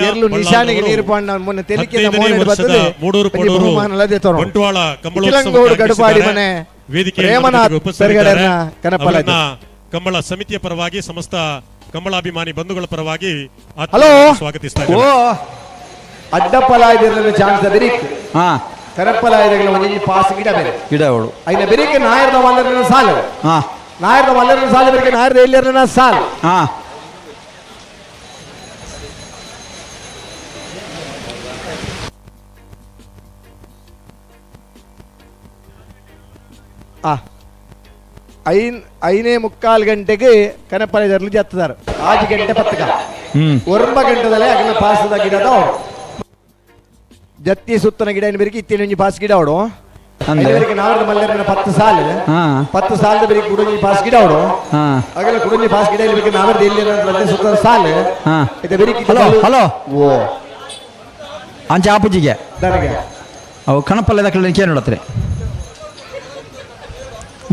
ಎರ್ಲು ನಿಶಾನೆಗೆ ನೀರು ಪಾಡ್ನ ಮೊನ್ನೆ ತೆಲಿಕೆ ನಮೂನೆ ಬರ್ತದೆ ಬಹುಮಾನ ಲದೆ ತೋರು ಬಂಟ್ವಾಳ ಇಚಿಲಂಗೋಡು ಗಡುಪಾಡಿ ಮನೆ ಪ್ರೇಮನಾಥ್ ಪೆರ್ಗಡರ್ನ ಕನಪಲ ಕಂಬಳ ಸಮಿತಿಯ ಪರವಾಗಿ ಸಮಸ್ತ ಕಂಬಳಾಭಿಮಾನಿ ಬಂಧುಗಳ ಪರವಾಗಿ ಹಲೋ ಸ್ವಾಗತಿಸ್ತಾ ಇದ್ದೇವೆ. ಅಡ್ಡಪ್ಪಲ ಇದಿರಲಿಲ್ಲ ಚಾನ್ಸ್ ಅದಿರಿಕ್. ಹಾ ಕರಪ್ಪಲಾಯದಗಳ ಒಂಜಿ ಪಾಸ್ ಗಿಡ ಬೇರೆ ಗಿಡ ಅವಳು ಐನ ಬೆರಿಕೆ ನಾಯರ್ದ ಮಲ್ಲರನ ಸಾಲು ಹಾ ನಾಯರ್ದ ಮಲ್ಲರನ ಸಾಲು ಬೆರಿಕೆ ನಾಯರ್ದ ಎಲ್ಲಿಯರನ ಸಾಲು ಹಾ ಆ 5:45 ಗಂಟೆಗೆ ಕನಪಲದರ್ಲು ಜತ್ತದಾರ 6 ಗಂಟೆ ಪತ್ತಕ 9 ಗಂಟೆದಲ್ಲೇ ಅಗಲ ಪಾಸದ ಗಿಡದ ಅವಳು ಜತ್ತಿ ಸುತ್ತನ ಗಿಡ ಏನು ಬೆರಿಕೆ ಇತ್ತೇನು ಒಂಜಿ ಪಾಸ್ ಗಿಡ ಅವಳು ಅಂದ್ರೆ? ನಾವರದ ಮಲ್ಲರನ 10 ಸಾಲು ಹಾ 10 ಸಾಲದ ಬೆರಿಕೆ ಕುಡಂಜಿ ಪಾಸ್ ಗಿಡ ಅವಳು ಹಾ ಅಗಲ ಕುಡಂಜಿ ಪಾಸ್ ಗಿಡ ಇಲ್ಲಿ ಬೆರಿಕೆ ನಾವರದ ಎಲ್ಲಿ ಸುತ್ತನ ಸಾಲು ಹಾ ಇದು ಬೆರಿಕೆ ಹಲೋ ಹಲೋ ಓ ಅಂಚೆ ಆಪುಜಿಗೆ ನನಗೆ ಅವು ಕಣಪಲ್ಲದ ಕಡೆ ಏನು ನೋಡತ್ರಿ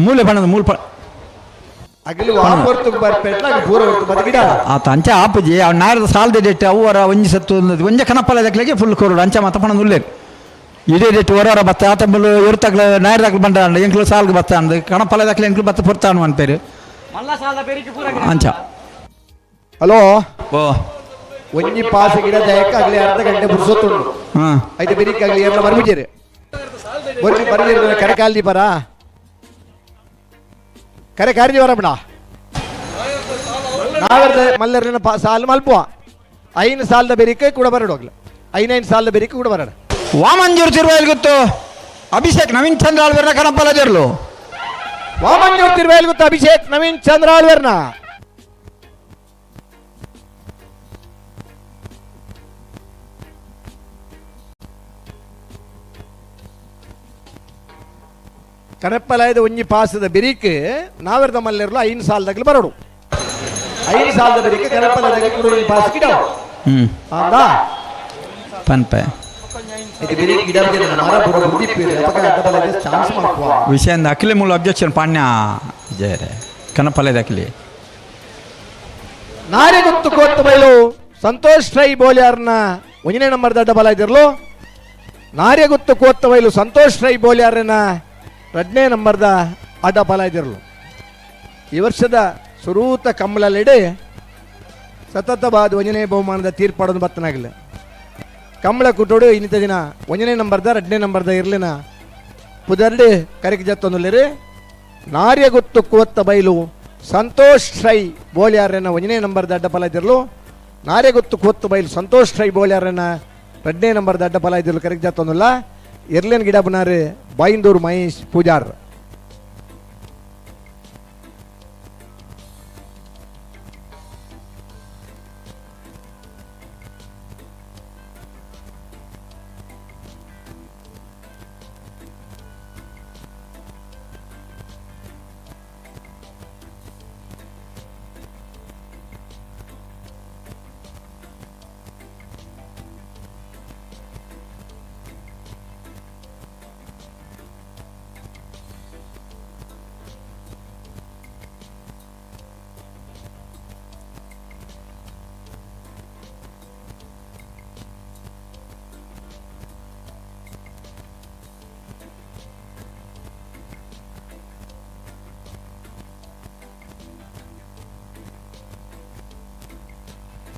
ಮೂಲೆ ಬಣ್ಣದ ಮೂಲ ಪ ಅಗಲು ವಾಪರ್ತುಗ್ ಬರ್ಪೆಟ್ಲ ಅಗಲು ಪೂರ ಹೊರ್ತು ಬದ ಗಿಡ ಆತ ಅಂಚೆ ಆಪುಜಿ ಅವ್ ನಾರದ ಸಾಲದ ಡೆಟ್ಟು ಅವರ ಒಂಜಿ ಸತ್ತು ಒಂಜೆ ಕಣಪಲ್ಲ ದಕ್ಲೆಗೆ ಫುಲ್ ಕೊರಡು ಅಂಚೆ ಮಾತ ಪಣ ನುಲ್ಲೇರು ಇಡೀ ಡೆಟ್ಟು ಹೊರವರ ಬತ್ತ ಆತ ಬಲ್ಲು ಇರ್ತಗ್ಲ ನಾಯರ್ದಾಗ್ಲು ಬಂಡ ಅಂಡ್ ಎಂಕ್ಲು ಸಾಲ್ಗೆ ಬತ್ತ ಅಂದ್ ಕಣಪಲ್ಲ ದಕ್ಲೆ ಎಂಕ್ಲು ಬತ್ತ ಪೊರ್ತಾನು ಅನ್ಪೇರು ಅಂಚ ಹಲೋ ಓ ಒಂಜಿ ಪಾಸ್ ಗಿಡ ದಯಕ ಆಗಲಿ ಅರ್ಧ ಗಂಟೆ ಬುರ್ಸೊತ್ತುಂಡು ಹಾಂ ಐತೆ ಬೆರಿಕೆ ಆಗಲಿ ಎಲ್ಲ ಬರ್ಬಿಜೇರಿ ಬರ್ಬಿ ಬರ್ಬಿಜೇರಿ ಕರೆ ಕಾಲ್ದಿ ಬರ ಕರೆ ಕಾರ್ದಿ ಬರಬೇಡ ನಾವೆರ್ದ ಮಲ್ಲರಿನ ಸಾಲು ಮಲ್ಪುವ 5 ಸಾಲದ ಬೆರಿಕೆ ಕೂಡ ಬರಡೋಗ್ಲ 5 ಸಾಲದ ಬೆರಿಕೆ ಕೂಡ ಬರಡ ವಾಮಂಜೂರು ತಿರುವಾಯಿಲ್ ಗೊತ್ತು ಅಭಿಷೇಕ್ ನವೀನ್ ಚಂದ್ರ ಆಳ್ವೇರ್ನ ಕಣಪಲ್ಲ ಜರ್ಲು ವಾಮಂಜೂರು ತಿರುವಾಯಿಲ್ ಗೊತ್ತು ಅಭಿಷೇಕ್ ನವೀನ್ ಚಂದ್ರ ಆಳ್ವೇರ್ನ ಕನಪ್ಪಲಾಯದ ಒಂಜಿ ಪಾಸದ ಬೆರಿಕ್ ನಾವೆರ್ದ ಮಲ್ಲೆರ್ಲು 5 ಸಾಲದಾಗಲು ಬರೋಡು 5 ಸಾಲದ ಬೆರಿಕ್ ಕನಪ್ಪಲಾಯದ ಕೂಡ ಒಂಜಿ ಪಾಸ್ ಗಿಡ ಹ್ಞೂ ಆಂದಾ ಪನ್ಪೆ ಇದು ಬೆರಿಕ್ ಗಿಡ ಮರ ಬುಡ ಬುದ್ಧಿ ಅಪಕ ಅಡ್ಡ ಚಾನ್ಸ್ ಮಾಡ್ಕುವ ವಿಷಯ ಅಖಿಲ ಮೂಲ ಅಬ್ಜೆಕ್ಷನ್ ಪಾಣ್ಯ ವಿಜಯರೇ ಕಣಪಲ್ಲದ ಅಖಿಲಿ ನಾರೆ ಗೊತ್ತು ಕೋತ್ತ ಬೈಲು ಸಂತೋಷ್ ರೈ ಬೋಲ್ಯಾರ್ನ ಒಂದನೇ ನಂಬರ್ ದಡ್ಡ ಬಲ ಇದ್ದಿರ್ಲು ನಾರೆ ಗೊತ್ತು ಕೋತ್ತ ಬೈಲು ಸಂತೋಷ್ ರೈ ಬೋಲ್ಯಾರನ 2ನೇ ನಂಬರ್ದ ಅಡ್ಡ ಬಲ ಇದ್ದಿರ್ಲು ಈ ವರ್ಷದ ಸುರೂತ ಕಮ್ಮಲಲ್ಲಿಡೆ ಸತತವಾದ ಒಂದನೇ ಬಹುಮಾನದ ತೀರ್ಪಾಡೋದು ಬತ್ತನಾಗಲ್ಲ ಕಮ್ಮಳ ಕುಟೋಡು ಇನ್ನಿತ ದಿನ 1ನೇ ನಂಬರ್ದ 2ನೇ ನಂಬರ್ದ ಇರ್ಲಿನ ಪುದರ್ಡಿ ಕರೆಕ್ ಜತ್ತೊಂದುಲ್ಲೇರಿ ನಾರ್ಯ ಗೊತ್ತು ಕೋತ್ತ ಬೈಲು ಸಂತೋಷ್ ರೈ ಬೋಳ್ಯಾರನ 1ನೇ ನಂಬರ್ದ ಅಡ್ಡ ಫಲ ಇದ್ದಿರ್ಲು ನಾರ್ಯ ಗೊತ್ತು ಕೋತ್ತ ಬೈಲು ಸಂತೋಷ್ ರೈ ಬೋಳ್ಯಾರನ 2ನೇ ನಂಬರ್ದ ಅಡ್ಡ ಫಲ ಇದ್ದಿರ್ಲು ಕರೆಕ್ ಜತ್ತೊಂದುಲ್ಲ ಎರ್ಲೇನ್ ಗಿಡ ಬನಾರು ಬೈಂದೂರು ಮಹೇಶ್ ಪೂಜಾರ್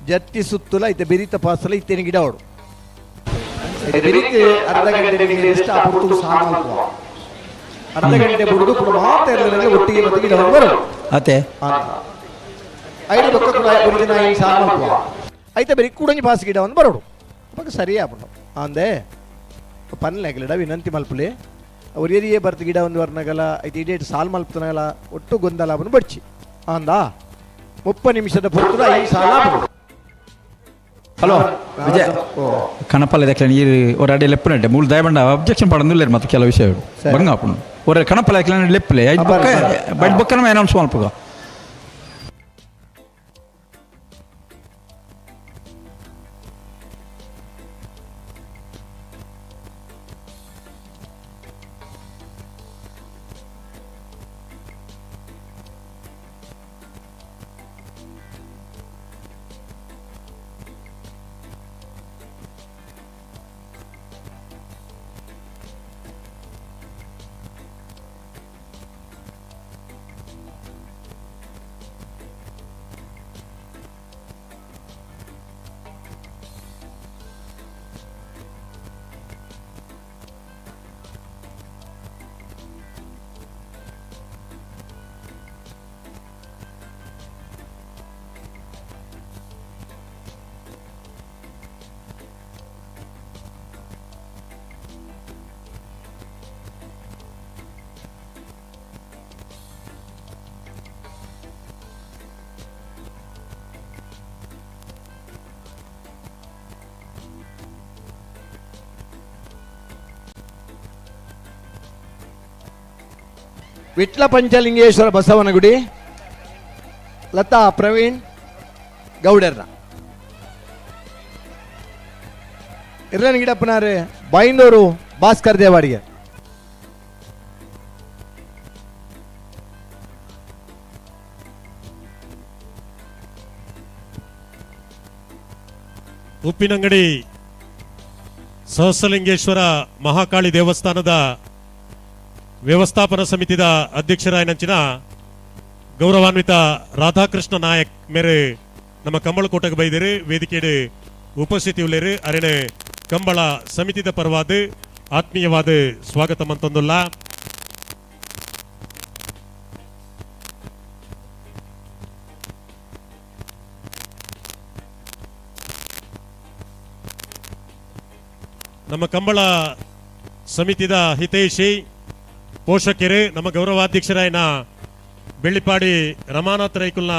ಜತ್ತಿ ಸುತ್ತಲ ಐತೆ ಬೆರಿತ ಪಾಸಲ ಇತ್ತೇನೆ ಗಿಡ ಅವಳು ಬೆರಿಕೆ ಅರ್ಧ ಗಂಟೆ ಎಷ್ಟು ಆ ಪುಟ್ಟು ಸಾಕು ಅರ್ಧ ಗಂಟೆ ಬುಡುದು ಕೂಡ ಮಾತ್ರ ಒಟ್ಟಿಗೆ ಮತ್ತೆ ಗಿಡ ಬರೋದು ಅತೆ ಐದು ಬೊಕ್ಕ ಕೂಡ ಒಂದು ದಿನ ಐದು ಸಾಕು ಐತೆ ಬೆರಿ ಕೂಡಂಜಿ ಪಾಸ್ ಗಿಡ ಒಂದು ಬರೋಡು ಅವಾಗ ಸರಿ ಆಪುಂಡು ಅಂದೆ ಪನ್ಲೆಗಲಿಡ ವಿನಂತಿ ಮಲ್ಪುಲಿ ಅವ್ರು ಏರಿಯೇ ಬರ್ತು ಗಿಡ ಒಂದು ವರ್ಣಗಲ ಐತೆ ಇಡೇಟ್ ಸಾಲ್ ಮಲ್ಪನಗಲ ಒಟ್ಟು ಗೊಂದಲ ಅವನು ಬಡ್ಚಿ ಅಂದ 30 ನಿಮಿಷದ ಪೊತ್ತು 5 ಸಾಲ ಆಪುಂಡು. ಹಲೋ ವಿಜಯ್ ಕಣಪಲ್ಲ ದಕ್ಲೆ ನೀರು ஒரு ಅಡಿ ಲೆಪ್ಪುನಡ್ಡೆ ಮೂಲ ದಯಬಂಡ ಅಬ್ಜೆಕ್ಷನ್ ಪಡೊಂದುಲ್ಲೇರು ಮತ್ತೆ ಕೆಲವು ವಿಷಯ ಬಂಗ ಆಪುಂಡು ಒರ ಕಣಪಲ್ಲ ದಕ್ಲೆ ಲೆಪ್ಪುಲೆ ಐದು ಬೊಕ್ಕ ಬಟ್ ಬೊಕ್ಕನ ಅನೌನ್ಸ್ ಮಲ್ಪುಗ ವಿಟ್ಲ ಪಂಚಲಿಂಗೇಶ್ವರ ಬಸವನಗುಡಿ ಲತಾ ಪ್ರವೀಣ್ ಗೌಡರ್ನ. ಇರ್ಲನ್ ಗಿಡಪ್ಪನಾರು ಬೈಂದೂರು ಭಾಸ್ಕರ್ ದೇವಾಡಿಗೆ. ಉಪ್ಪಿನಂಗಡಿ ಸಹಸ್ರಲಿಂಗೇಶ್ವರ ಮಹಾಕಾಳಿ ದೇವಸ್ಥಾನದ ವ್ಯವಸ್ಥಾಪನಾ ಸಮಿತಿದ ಅಧ್ಯಕ್ಷರಾಯನಂಚಿನ ಗೌರವಾನ್ವಿತ ರಾಧಾಕೃಷ್ಣ ನಾಯಕ್ ಮೇರೆ ನಮ್ಮ ಕಂಬಳಕೋಟೆಗೆ ಬೈದಿರು ವೇದಿಕೆಡು ಉಪಸ್ಥಿತಿ ಉಳ್ಳೇರು ಅರಣೆ ಕಂಬಳ ಸಮಿತಿದ ಪರವಾದ ಆತ್ಮೀಯವಾದ ಸ್ವಾಗತ ಮಂತೊಂದುಲ್ಲ. ನಮ್ಮ ಕಂಬಳ ಸಮಿತಿದ ಹಿತೈಷಿ ಪೋಷಕರು ನಮ್ಮ ಗೌರವಾಧ್ಯಕ್ಷರಾಯನ ಬೆಳ್ಳಿಪಾಡಿ ರಮಾನಾಥ್ ರೈಕುಲ್ನ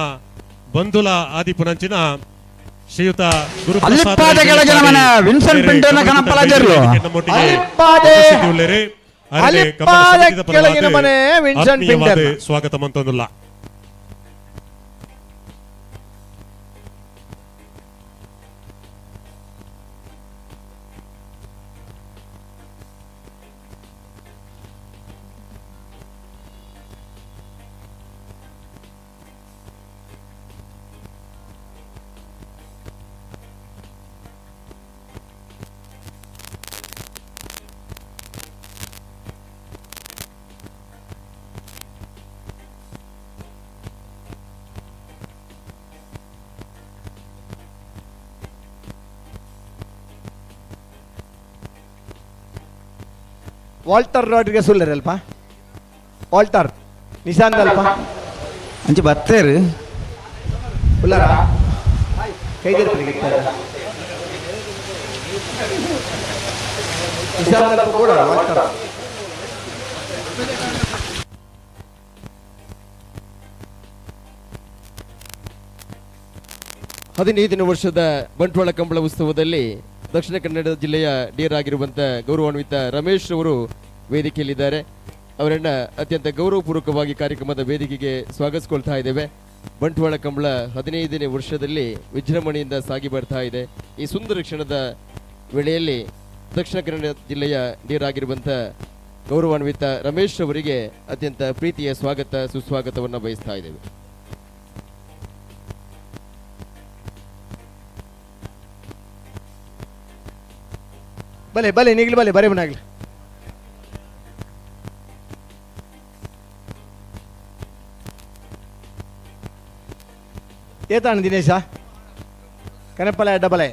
ಬಂಧುಲ ಆದಿಪುನಂಚಿನ ಶ್ರೀಯುತ ಗುರುಪ್ರಸಾದ್ ಸ್ವಾಗತ ಮಂತೊಂದುಲ್ಲ. ವಾಲ್ಟರ್ ರಾಡ್ರಿಗಸ್ ಉಲ್ಲೇರಲ್ಪ ವಾಲ್ಟರ್ ನಿಶಾಂತ್ ಅಲ್ಪ ಅಂಚೆ ಬತ್ತೇರು ಉಲ್ಲಾರ ಕೈದೇರ್ ನಿಶಾಂತ್ ಅಲ್ಪ ಕೂಡ ವಾಲ್ಟರ್. ಹದಿನೈದನೇ ವರ್ಷದ ಬಂಟ್ವಾಳ ಕಂಬಳ ಉತ್ಸವದಲ್ಲಿ ದಕ್ಷಿಣ ಕನ್ನಡ ಜಿಲ್ಲೆಯ ಡಿಯರ್ ಆಗಿರುವಂತಹ ಗೌರವಾನ್ವಿತ ರಮೇಶ್ ಅವರು ವೇದಿಕೆಯಲ್ಲಿದ್ದಾರೆ. ಅವರನ್ನ ಅತ್ಯಂತ ಗೌರವಪೂರ್ವಕವಾಗಿ ಕಾರ್ಯಕ್ರಮದ ವೇದಿಕೆಗೆ ಸ್ವಾಗತಿಸಿಕೊಳ್ತಾ ಇದ್ದೇವೆ. ಬಂಟ್ವಾಳ ಕಂಬಳ 15ನೇ ವರ್ಷದಲ್ಲಿ ವಿಜೃಂಭಣೆಯಿಂದ ಸಾಗಿ ಬರ್ತಾ ಇದೆ. ಈ ಸುಂದರ ಕ್ಷಣದ ವೇಳೆಯಲ್ಲಿ ದಕ್ಷಿಣ ಕನ್ನಡ ಜಿಲ್ಲೆಯ ಡಿಯರ್ ಆಗಿರುವಂತಹ ಗೌರವಾನ್ವಿತ ರಮೇಶ್ ಅವರಿಗೆ ಅತ್ಯಂತ ಪ್ರೀತಿಯ ಸ್ವಾಗತ ಸುಸ್ವಾಗತವನ್ನು ಬಯಸ್ತಾ ಇದ್ದೇವೆ. ಬಲೆ ಬಲೆ ನಿಗ್ಲು ಬಲೆ ಬರೆ ಮನಾಗ್ಲಿ. ಏತಾಣ ದಿನೇಶ ಕನಪಲೆ ಡಬಲೆ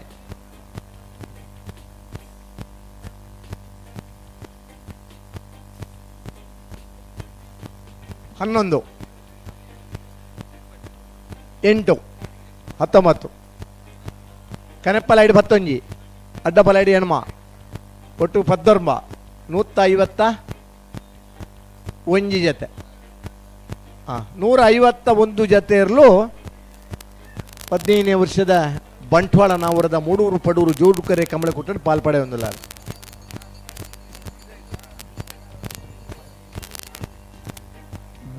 ಹನ್ನೊಂದು ಎಂಟು ಹತ್ತೊಂಬತ್ತು ಕನೆಪ್ಪಲ ಐಡು ಪತ್ತೊಂಜಿ ಅಡ್ಡಪಲ ಐಡು ಎಣ್ಮ ಒಟ್ಟು ಪದ್ದೊರ್ಂಬ 151 ಜೊತೆ. ಹಾಂ, 151 ಜೊತೆ ಇರಲು 15ನೇ ವರ್ಷದ ಬಂಟ್ವಾಳ ನಾವರದ ಮೂಡೂರು ಪಡೂರು ಜೋಡುಕರೆ ಕಮಲಕುಟ್ಟನ್ನು ಪಾಲ್ಪಡೆ ಹೊಂದಲಾರ.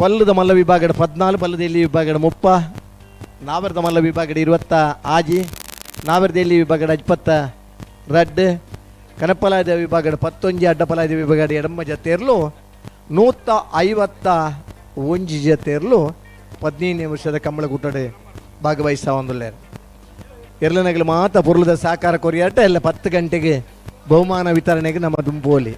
ಬಲ್ಲದ ಮಲ್ಲ ವಿಭಾಗದ 14, ಬಲ್ಲದ ಎಲ್ಲಿ ವಿಭಾಗದ 30, ನಾವರದ ಮಲ್ಲ ವಿಭಾಗದ 26, ನಾವರದ ಎಲ್ಲಿ ವಿಭಾಗದ 22, ಕನಪಲಾದ ವಿಭಾಗದ 11, ಅಡ್ಡಪಲಾದ ವಿಭಾಗದ ಎಡಮ್ಮ ಜೊತೆ ಇರಲು 151 ಜೊತೆ ಇರಲು 15ನೇ ವರ್ಷದ ಕಂಬಳಕೂಟಡೆ ಭಾಗವಹಿಸ ಒಂದುಲ್ಲೇರು. ಎರಲನಗಲು ಮಾತ ಪೊರ್ಲದ ಸಹಕಾರ ಕೊರಿಯಾಟ ಎಲ್ಲ 10 ಗಂಟೆಗೆ ಬಹುಮಾನ ವಿತರಣೆಗೆ ನಮ್ಮ ದುಂಪೋಲಿ.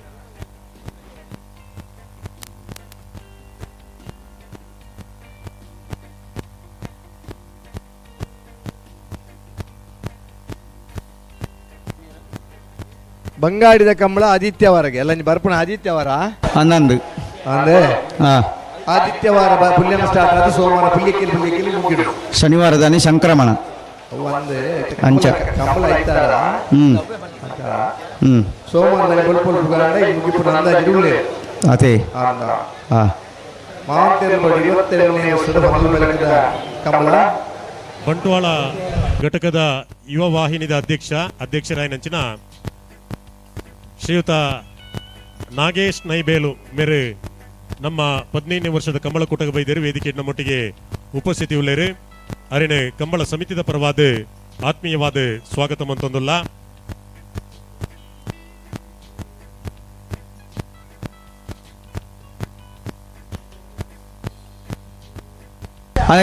ಬಂಗಾಡಿದ ಕಂಬಳ ಆದಿತ್ಯವಾರಗೆ ಎಲ್ಲ ಬರ್ಪಣ ಆದಿತ್ಯವಾರ ಅಂದಂದು ಅಂದೆ ಆದಿತ್ಯವಾರ ಪುಣ್ಯಮ ಸ್ಟಾರ್ಟ್ ಆದ ಸೋಮವಾರ ಪುಲ್ಯಕ್ಕಿಲ್ ಪುಲ್ಯಕ್ಕಿಲ್ ಮುಗಿಡು ಶನಿವಾರದಾನಿ ಸಂಕ್ರಮಣ ಒಂದೇ ಅಂಚ. ಕಂಬಳ ಐತಾರ ಹ್ಮ್ ಸೋಮವಾರ ಬೊಲ್ಪೊಲ್ ಪುಗಾಂಡ ಈ ಮುಗಿಪುನ ಅಂದಾಜು ಉಳ್ಳೆ ಅದೇ ಅಂದ ಹಾ ಮಾಂತೇರು 22ನೇ ವರ್ಷದ ಮೊದಲು ಬೆಳಕಿದ ಕಂಬಳ ಬಂಟ್ವಾಳ ಘಟಕದ ಯುವ ವಾಹಿನಿದ ಅಧ್ಯಕ್ಷರಾಯನಂಚಿನ ಶ್ರೀಯುತ ನಾಗೇಶ್ ನೈಬೇಲು ಮೇರೆ ನಮ್ಮ 15ನೇ ವರ್ಷದ ಕಂಬಳಕೂಟಕ್ಕೆ ಬೈದೇರು ವೇದಿಕೆ ನಮ್ಮೊಟ್ಟಿಗೆ ಉಪಸ್ಥಿತಿ ಉಳ್ಳೇರು ಅರಿಣೆ ಕಂಬಳ ಸಮಿತಿದ ಪರವಾದ ಆತ್ಮೀಯವಾದ ಸ್ವಾಗತ ಮಂತೊಂದುಲ್ಲ.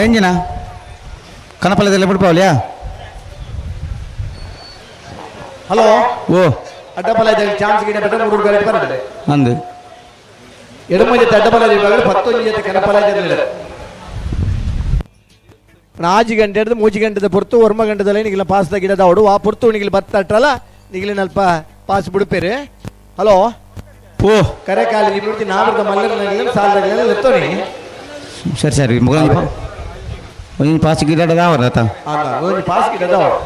ಎಂಜಿನ ಕನಪಲ್ಲದೆಲ್ಲ ಬಿಡ್ಪಾವಲಿಯಾ? ಹಲೋ ಓ ಅಡ್ಡಪಲ ಚಾನ್ಸ್ ಗಿಡ ಬೆಟ್ಟ ಮೂರು ಗಂಟೆ ಬರ್ತದೆ. ಅಂದು ಎಡಮ ಜೊತೆ ಅಡ್ಡಪಲ ಪತ್ತೊಂದು ಜೊತೆ ಕನಪಲ. ಆಜಿ ಗಂಟೆ ಹಿಡಿದು ಮೂಜಿ ಗಂಟೆದ ಪೊರ್ತು ಒರ್ಮ ಗಂಟೆದಲ್ಲಿ ನಿಗಿಲ ಪಾಸ್ ಗಿಡದ ಅವಡು ಆ ಪೊರ್ತು ನಿಗಿಲ್ ಬತ್ತಟ್ರಲ್ಲ ನಿಗಿಲಿನ ಅಲ್ಪ ಪಾಸ್ ಬಿಡುಪೇರು. ಹಲೋ ಓ ಕರೆ ಕಾಲಿ ಬಿಡ್ತಿ ನಾವರ್ದ ಮಲ್ಲರ ಸಾಲದಾಗ ಎತ್ತೋನಿ. ಸರಿ ಸರಿ ಮುಗ ಒಂಜಿ ಪಾಸ್ ಗಿಡ ಅವರ ಆತ. ಒಂಜಿ ಪಾಸ್ ಗಿಡದ ಅವಡು.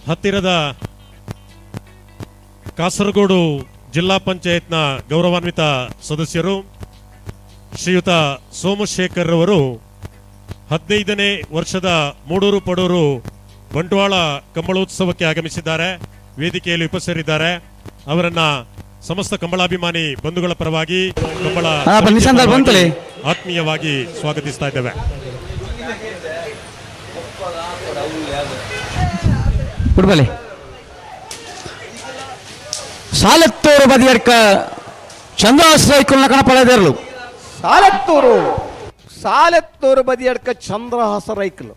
ಹತ್ತಿರದ ಕಾಸರಗೋಡು ಜಿಲ್ಲಾ ಪಂಚಾಯತ್ನ ಗೌರವಾನ್ವಿತ ಸದಸ್ಯರು ಶ್ರೀಯುತ ಸೋಮಶೇಖರ್ ಅವರು 15ನೇ ವರ್ಷದ ಮೂಡೂರು ಪಡೂರು ಬಂಟ್ವಾಳ ಕಂಬಳೋತ್ಸವಕ್ಕೆ ಆಗಮಿಸಿದ್ದಾರೆ. ವೇದಿಕೆಯಲ್ಲಿ ಉಪಸ್ಥಿತರಿದ್ದಾರೆ. ಅವರನ್ನ ಸಮಸ್ತ ಕಂಬಳಾಭಿಮಾನಿ ಬಂಧುಗಳ ಪರವಾಗಿ ಕಂಬಳ ಆತ್ಮೀಯವಾಗಿ ಸ್ವಾಗತಿಸ್ತಾ ಇದ್ದೇವೆ. ಉಡ್ಬಲೆ ಸಾಲತ್ತೂರು ಬದಿಯರ್ಕ ಚಂದ್ರಹಾಸ ಕಣಪಳೆದೇರ್ಲು. ಸಾಲತ್ತೂರು ಸಾಲತ್ತೂರು ಬದಿಯಡ್ಕ ಚಂದ್ರಹಾಸ ರೈಕಲು.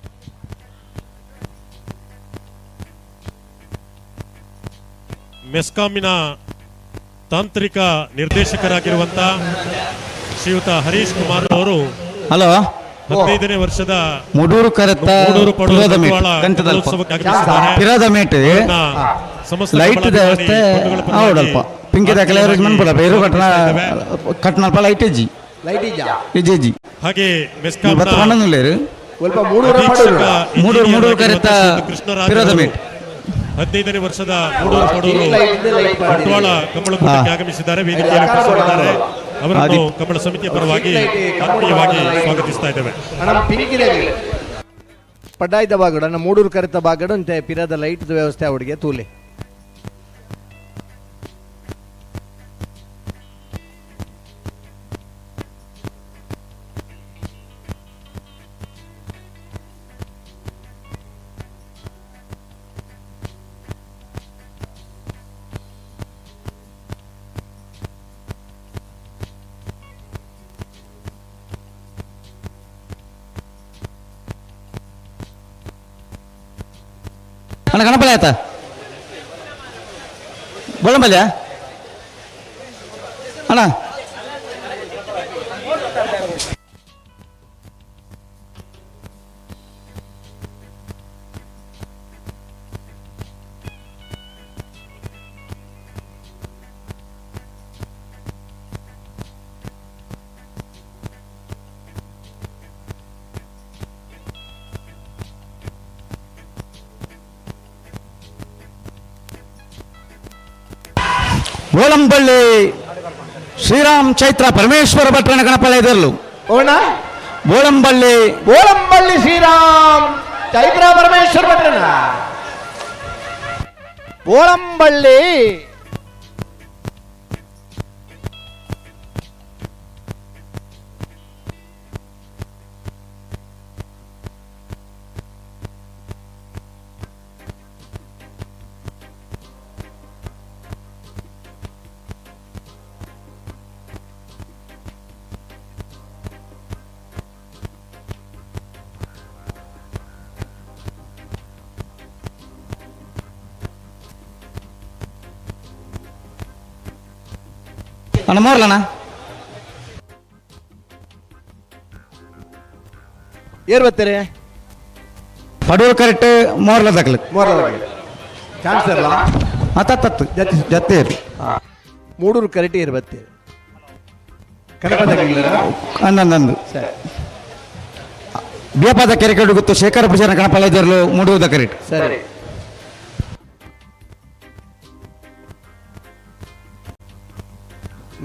ಮೆಸ್ಕಾಮಿನ ತಾಂತ್ರಿಕ ನಿರ್ದೇಶಕರಾಗಿರುವಂತ ಶ್ರೀಯುತ ಹರೀಶ್ ಕುಮಾರ್ ಅವರು ಹಲೋ 15ನೇ ವರ್ಷದ ಮುಡೂರು ಕರೆತ ಮೂಡೂರು ಪಡೂರು ಲೈಟ್ ವ್ಯವಸ್ಥೆ ಹೌದಲ್ಪ ಪಿಂಕಿ ದಾಖಲೆ ಮನ್ಪುಡ ಬೇರು ಕಟ್ಟಣ ಕಟ್ಟಣಲ್ಪ ಲೈಟ್ ಇಜ್ಜಿ ಇಜ್ಜಿ ಇಜ್ಜಿ ಹಾಗೆ ಮೂಡೂರು ಮೂಡೂರು ಕರೆತ ಪಿರದ ಮೇಟ್ 15ನೇ ವರ್ಷದ ಮೂಡೂರು ಪಡೂರು ಬಂಟ್ವಾಳ ಕಂಬಳಕೂಟಕ್ಕೆ ಆಗಮಿಸಿದ್ದಾರೆ. ವೇದಿಕೆಯಲ್ಲಿ ಉಪಸ್ಥಿತರಿದ್ದಾರೆ. ಅವರನ್ನು ಕಂಬಳ ಸಮಿತಿಯ ಪರವಾಗಿ ಆತ್ಮೀಯವಾಗಿ ಸ್ವಾಗತಿಸ್ತಾ ಇದ್ದೇವೆ. ಪಡ್ಡಾಯ್ದ ಬಾಗಡು ಅಣ್ಣ ಮೂಡೂರು ಕರೆತ ಬಾಗಡು ಅಂತೆ ಪಿರದ ಲೈಟ್ ವ್ಯವಸ್ಥೆ ಅವಡಿಗೆ ತೂಲೆ. ಅಣ್ಣ ಗಣಪತಿ ಆಯ್ತಾ ಬೋಳಂಬಲ್ಯ ಅಣ್ಣ ಬೋಳಂಬಳ್ಳಿ ಶ್ರೀರಾಮ್ ಚೈತ್ರ ಪರಮೇಶ್ವರ ಭಟ್ರನ ಗಣಪಳ್ಳಿ ಇದರಲು ಬೋಳಂಬಳ್ಳಿ ಬೋಳಂಬಳ್ಳಿ ಶ್ರೀರಾಮ್ ಚೈತ್ರ ಪರಮೇಶ್ವರ ಭಟ್ರನ ಬೋಳಂಬಳ್ಳಿ. ಅಣ್ಣ ಮೋರ್ಲಣ್ಣ ಏರ್ ಬರ್ತಾರೆ ಪಡೂರು ಕರೆಕ್ಟ್ ಮೋರ್ಲ ದಕ್ಲು ಮೋರ್ಲ ಚಾನ್ಸ್ ಇರಲ್ಲ ಅತ್ತತ್ತು ಜತ್ತೆ ಮೂಡೂರು ಕರೆಕ್ಟ್ ಏರ್ ಬರ್ತೀರಿ. ಅಂದಂದು ಸರಿ. ಬೇಪಾದ ಕೆರೆಕಡು ಗೊತ್ತು ಶೇಖರ ಪೂಜಾರ ಕಣಪಲದರ್ಲು ಮೂಡುವುದ ಕರೆಟ್. ಸರಿ.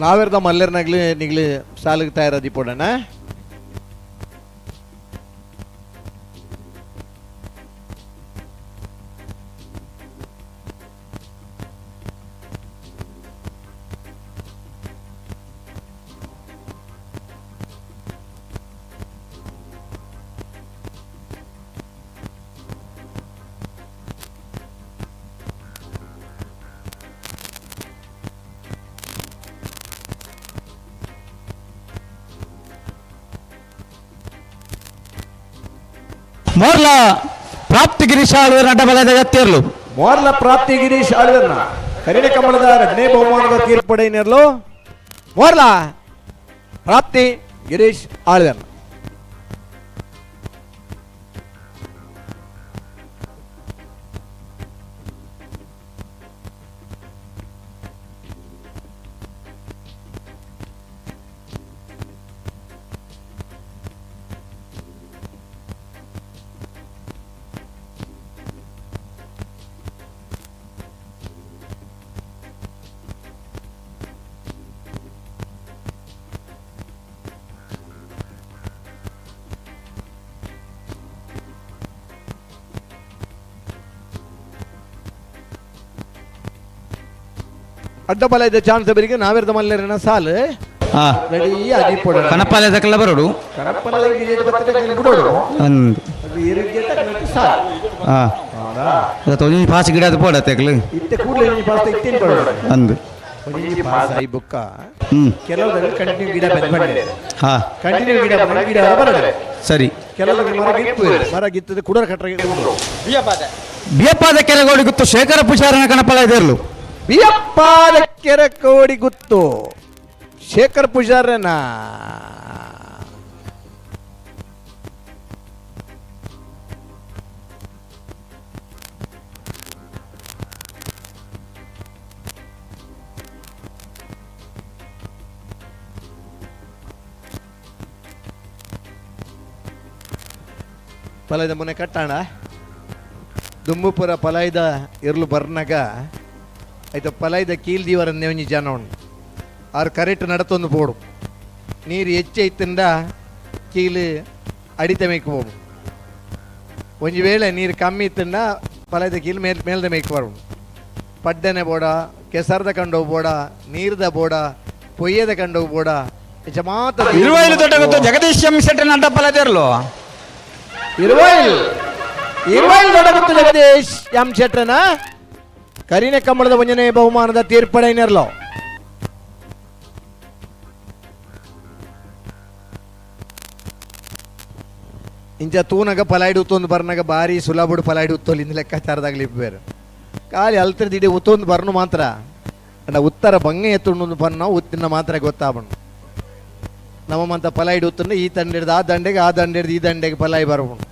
ನಾವೆರ್ದ ಮಲ್ಲೆರ್ನಾಗ್ಲಿ ನಿಗ್ಲಿ ಸಾಲಿಗೆ ತಯಾರಾದಿ ಪೋಡಣ. ಮೋರ್ಲ ಪ್ರಾಪ್ತಿ ಗಿರೀಶ್ ಆಳ್ವೇರ್ ಅಡ್ಡಬಲದ ಎತ್ತೇರ್ಲು. ಮೋರ್ಲ ಪ್ರಾಪ್ತಿ ಗಿರೀಶ್ ಆಳ್ವೇರ್ನ ಕರಿಣ ಕಮಲದ ಎರಡನೇ ಬಹುಮಾನದ ತೀರ್ಪಡೆಯನ್ನೇರ್ಲು ಮೋರ್ಲ ಪ್ರಾಪ್ತಿ ಗಿರೀಶ್ ಆಳ್ವೇರ್ನ. ಅಡ್ಡ ಬಲ ಇದೆ ಚಾನ್ಸ್ ಬರಿಗೆ ನಾವೆರ್ದ ಮಲ್ಲೆರನ ಸಾಲು ರೆಡಿ ಆಗಿ ಪೋಡಣ. ಕನಪಾಲೆ ದಕಲ ಬರೋಡು. ಕನಪಾಲೆ ಬಿಡೋಡು. ಅಂದು. ಅದು ಇರಿಗೆ ತಕ್ಕನಟ್ಟು ಸಾಲು. ಹೌದಾ? ಅದು ಒಂಜಿ ಪಾಸ್ ಗಿಡ ಅದು ಪೋಡ ತೆಗ್ಲು. ಇತ್ತೆ ಕೂಡಲೇ ಒಂಜಿ ಪಾಸ್ ಇತ್ತೇನು ಪೋಡ. ಅಂದು. ಒಂಜಿ ಪಾಸ್ ಆಯಿ ಬುಕ್ಕ. ಕೆಲವುದಲ್ಲಿ ಕಂಟಿನ್ಯೂ ಗಿಡ ಬೆಂದ್ ಬಂಡೆ. ಕಂಟಿನ್ಯೂ ಗಿಡ ಬಂದ ಗಿಡ ಬರಡೆ. ಸರಿ. ಕೆಲವುದಲ್ಲಿ ಮರ ಗಿತ್ತು ಮರ ಗಿತ್ತದೆ ಕುಡರ ಕಟ್ಟರೆ ಉಂಟು. ಬಿಯಪ್ಪಾದ ಕೆರೆಗೋಡಿ ಗುತ್ತು ಶೇಖರ ಪೂಜಾರನ ಕಣಪಲ ಇದೆರ್ಲು. ಬಿಯಪ್ಪಾದ ಕೆರೆಕೋಡಿ ಗುತ್ತು ಶೇಖರ್ ಪೂಜಾರನ. ಪಲೈದ ಮೊನ್ನೆ ಕಟ್ಟಾಣ ದುಂಬುಪುರ ಪಲೈದ ಇರ್ಲು ಬರ್ನಾಗ ಆಯ್ತು ಪಲೈದ ಕೀಲ್ ದೀವರನ್ನೇ ಒಂಜಿ ಜನ ಉಂಡು ಆರು ಕರೆಕ್ಟ್ ನಡತೊಂದು ಬೋಡು ನೀರು ಹೆಚ್ಚೈತಿಂದ ಕೀಲು ಅಡಿತ ಮೇಕ್ ಬೋಡು ಒಂಜಿ ವೇಳೆ ನೀರು ಕಮ್ಮಿ ಇತ್ತಿಂದ ಪಲೈದ ಕೀಲು ಮೇಲ್ ಮೇಲ್ದ ಮೇಕ್ ಬರೋಡು ಪಡ್ಡನೆ ಬೋಡ ಕೆಸರ್ದ ಕಂಡು ಬೋಡ ನೀರ್ದ ಬೋಡ ಪೊಯ್ಯದ ಕಂಡು ಬೋಡ ಇಚ ಮಾತ ಇರುವೈಲು ದೊಡ್ಡ ಗೊತ್ತು ಜಗದೀಶ್ ಎಂ ಶೆಟ್ಟರ್ ಅಡ್ಡ ಪಲದೇರ್ಲು. ಇರುವೈಲ್ ಇರುವೈಲ್ ದೊಡ್ಡ ಗೊತ್ತು ಜಗದೀಶ್ ಎಂ ಶೆಟ್ಟರ್ನ ಕರಿನ ಕಮಲದ ಒಂಜನೇ ಬಹುಮಾನದ ತೀರ್ಪಡೆಯನ್ನೆರ್ಲೋ. ಇಂಚ ತೂನಗ ಪಲಾಯ್ಡು ಉತ್ತೊಂದು ಬರ್ನಾಗ ಬಾರಿ ಸುಲಭಡು ಪಲಾಯ್ಡು ಉತ್ತೋಲಿ ಇಂದ ಲೆಕ್ಕಾಚಾರದಾಗಲಿ ಬೇರೆ ಖಾಲಿ ಅಲ್ತ್ರದಿಡಿ ಉತ್ತೊಂದು ಬರ್ನು ಮಾತ್ರ ಅಂಡ ಉತ್ತರ ಬಂಗ ಎತ್ತುಂಡು ಬನ್ನ ಉತ್ತಿನ ಮಾತ್ರ ಗೊತ್ತಾಬಣ್ಣು ನಮ್ಮ ಮಂತ ಪಲಾಯ್ಡು ಉತ್ತಂಡು ಈ ತಂಡ ಹಿಡ್ದು ಆ ದಂಡೆಗೆ ಆ ದಂಡೆ ಹಿಡ್ದು ಈ ದಂಡೆಗೆ ಪಲಾಯಿ ಬರಬಣ್ಣು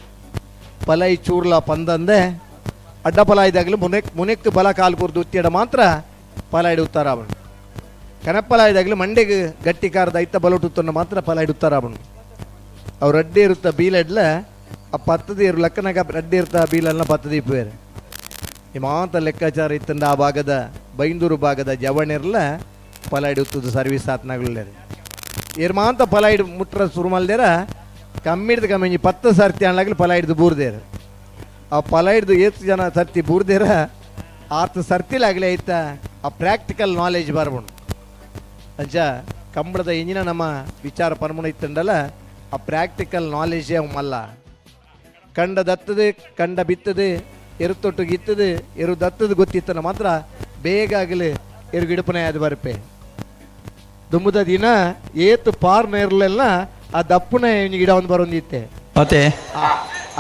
ಪಲಾಯಿ ಚೂರ್ಲ ಪಂದಂದೆ ಅಡ್ಡ ಪಲಾಯ್ದಾಗಲೂ ಮುನೆಕ್ ಮುನೆಕ್ ಬಲ ಕಾಲು ಕುರ್ದು ಉತ್ತಿಡ ಮಾತ್ರ ಪಲಾಯ್ಡು ಉತ್ತರ ಅವನು ಕನಪ್ಪಲಾಯ್ದಾಗಲೂ ಮಂಡೆಗೆ ಗಟ್ಟಿ ಕಾರದ ಐತ ಬಲುಟುತ್ತನ್ನು ಮಾತ್ರ ಪಲಾಯ್ಡು ಉತ್ತರ ಅವನು ಅವ್ರು ರಡ್ಡಿ ಇರುತ್ತ ಬೀಲೆಡ್ಲ ಆ ಪತ್ತದ ಇರು ಲಕ್ಕನಾಗ ರಡ್ಡಿ ಇರ್ತ ಬೀಲನ್ನ ಪತ್ತದ ಇಪ್ಪೇರು ಈ ಮಾತ ಲೆಕ್ಕಾಚಾರ ಇತ್ತಂದ ಆ ಭಾಗದ ಬೈಂದೂರು ಭಾಗದ ಜವಣಿರ್ಲ ಪಲಾಯ್ಡು ಉತ್ತದ ಸರ್ವಿಸ್ ಆತ್ನಾಗಲೇ ಏರ್ಮಾಂತ ಪಲಾಯ್ಡು ಮುಟ್ರ ಶುರು ಮಲ್ದೇರ ಕಮ್ಮಿಡ್ದು ಕಮ್ಮಿ 10 ಸರ್ತಿ ಅನ್ಲಾಗಲಿ ಪಲಾಯ್ಡ್ದು ಬೂರ್ದೇರು ಆ ಪಲಾಯ್ಡ್ದು ಏತು ಜನ ಸರ್ತಿ ಬೂರ್ದೇರ ಆತ ಸರ್ತಿಲಾಗಲಿ ಐತ ಆ ಪ್ರಾಕ್ಟಿಕಲ್ ನಾಲೆಜ್ ಬರ್ಬಂಡು ಅಂಚ ಕಂಬಳದ ಇಂಜಿನ ನಮ್ಮ ವಿಚಾರ ಪರ್ಮುಣ ಇತ್ತಂಡಲ್ಲ ಆ ಪ್ರಾಕ್ಟಿಕಲ್ ನಾಲೆಜೇ ಮಲ್ಲ ಕಂಡ ದತ್ತದು ಕಂಡ ಬಿತ್ತದು ಎರು ಗಿತ್ತದು ಎರು ದತ್ತದು ಗೊತ್ತಿತ್ತನ ಮಾತ್ರ ಬೇಗ ಆಗಲಿ ಎರು ಗಿಡಪನೆ ಅದು ಬರ್ಪೆ ದುಮ್ಮದ ದಿನ ಏತು ಪಾರ್ ನೇರ್ಲೆಲ್ಲ ಆ ದಪ್ಪನ ಗಿಡ ಒಂದು ಬರೋಂದಿತ್ತೆ ಮತ್ತೆ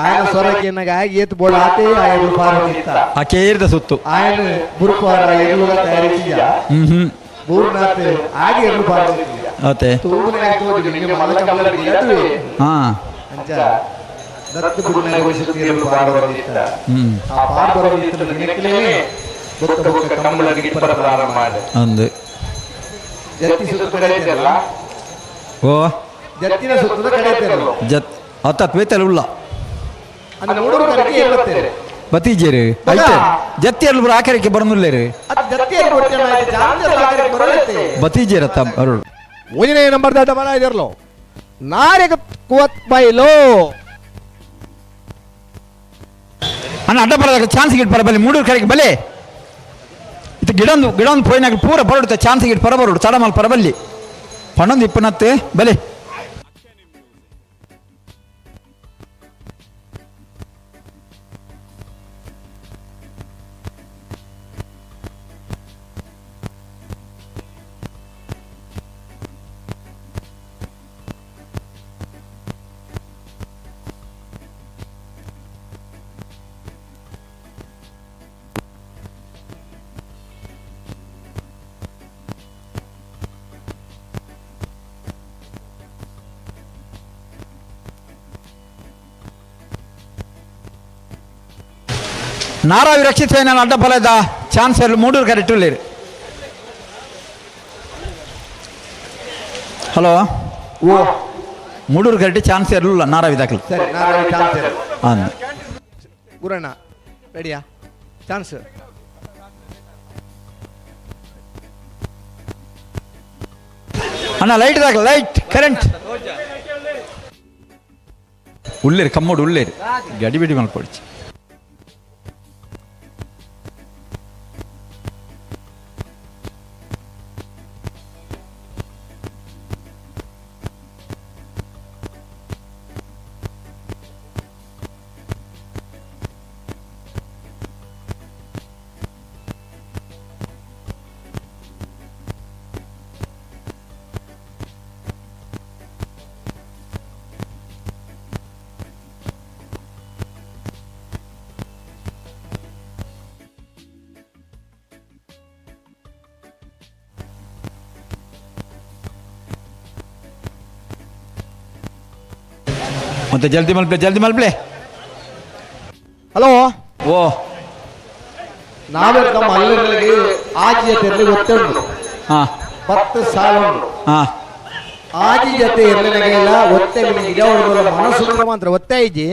ఆయన ಸೊರಕೆನಾಗ ಆಗಿ ಏತು ಬೋಡ ಆತೆ ಆಯನ ಪಾರ್ ಹೊಂದಿತ್ತ ಆ ಕೇರಿದ ಸುತ್ತು ఆయన ಬುರುಪಾರ ಎರುಗ ತಯಾರಿಸಿದ ಬೂರ್ನಾಥ್ ಆಗಿ ಎರು ಪಾರ್ ಹೊಂದಿದ್ದ ಮತ್ತೆ ತೂಗುನೆ ತೋಜು ನಿಮಗೆ ಮಲ್ಲ ಕಮಲ ಗಿಡದುವೆ ಹಾ ಅಂಚ ದತ್ತು ಬುಡ್ನ ಘೋಷಿಸಿ ಎರು ಪಾರ್ ಹೊಂದಿತ್ತ ಆ ಪಾರ್ ಬರೋಂದಿತ್ತ ದಿನಕ್ಕಲೇ ಬೊಕ್ಕ ಬೊಕ್ಕ ಕಮಲ ಗಿಡ ಪ್ರಾರಂಭ ಮಾಡಿ ಅಂದು ಜತ್ತಿ ಸುತ್ತು ಕರೆಯಲ್ಲ ಓ ಜತ್ತಿನ ಸುತ್ತದ ಕಡೆತೇರು ಜತ್ ಅತ್ತ ವೇತಲ್ ಉಲ್ಲ ಅಂದ್ರೆ ಮೂಡೂರು ಕರೆಗೆ ಏರ್ಬತ್ತೇರು ಬತ್ತೀಜೇರು ಐತೆ ಜತ್ತಿಯರ್ಲು ಪೂರ ಆಕರಕ್ಕೆ ಬರನುಲ್ಲೇರು ಅದು ಜತ್ತಿಯರು ಚಾನ್ಸ್ ಬರಲತ್ತೆ ಬತ್ತೀಜೇರತ್ತ ಬರೋಡು ಒಂದನೇ ನಂಬರ್ ದಾಟ ಬಲ ಇದಿರಲು ನಾರೆಗ ಕುವತ್ ಬೈಲು ಅಣ್ಣ ಅಡ್ಡ ಬರೋದಾಗ ಚಾನ್ಸ್ ಗಿಟ್ ಬರ ಬಲ್ಲಿ ಮೂಡೂರು ಕರೆಗೆ ಬಲೆ ಇದು ಗಿಡೊಂದು ಗಿಡೊಂದು ಪೋಯಿನಾಗ ಪೂರ ಬರೋಡುತ್ತೆ ಚಾನ್ಸ್ ಗಿಟ್ ಪರ ಬರೋಡು ತಡಮಲ್ ಪರ ಬಲ್ಲಿ ಪನ್ನೊಂದು ಇಪ್ಪನತ್ತೆ ಬಲೆ. ನಾರಾವಿ ರಕ್ಷಿತ ಅಡ್ಡ ಬಲದ ಚಾನ್ಸ್ ಎಲ್ಲ ಮೂಡೂರು ಕರೆಕ್ಟ್ ಉಳ್ಳೇರು. ಹಲೋ ಓ ಮೂಡೂರು ಕರೆಕ್ಟ್ ಚಾನ್ಸ್ ಇರಲಿಲ್ಲ ನಾರಾವಿ ದಾಖಲು. ಸರಿ ನಾರಾವಿ ಚಾನ್ಸ್ ಇರಲ್ಲ. ಹಾಂ ಗುರಣ್ಣ ರೆಡಿಯಾ ಚಾನ್ಸ್? ಅಣ್ಣ ಲೈಟ್ ದಾಖಲು ಲೈಟ್ ಕರೆಂಟ್ ಉಳ್ಳೇರು ಕಮ್ಮೋಡು ಉಳ್ಳೇರು ಗಡಿಬಿಡಿ ಮಲ್ಪೊಡ್ಚಿ. ಮತ್ತೆ ಜಲ್ದಿ ಮಲ್ಪ್ಲೆ ಜಲ್ದಿ ಮಲ್ಪ್ಲೆ. ಹಲೋ ಓ ನಾವೇ ನಮ್ಮ ಅಲ್ಲರಿಗೆ ಆಜಿ ಜೊತೆ ಇರಲಿ ಒತ್ತೆ ಉಂಟು. ಹಾ. 10 ಸಾಲ ಉಂಟು. ಹಾ. ಆಜಿ ಜೊತೆ ಇರಲಿಲ್ಲ ಒತ್ತೆ ಗಿಡ ಮನಸ್ಸು ಮಾತ್ರ ಒತ್ತೆ ಐಜಿ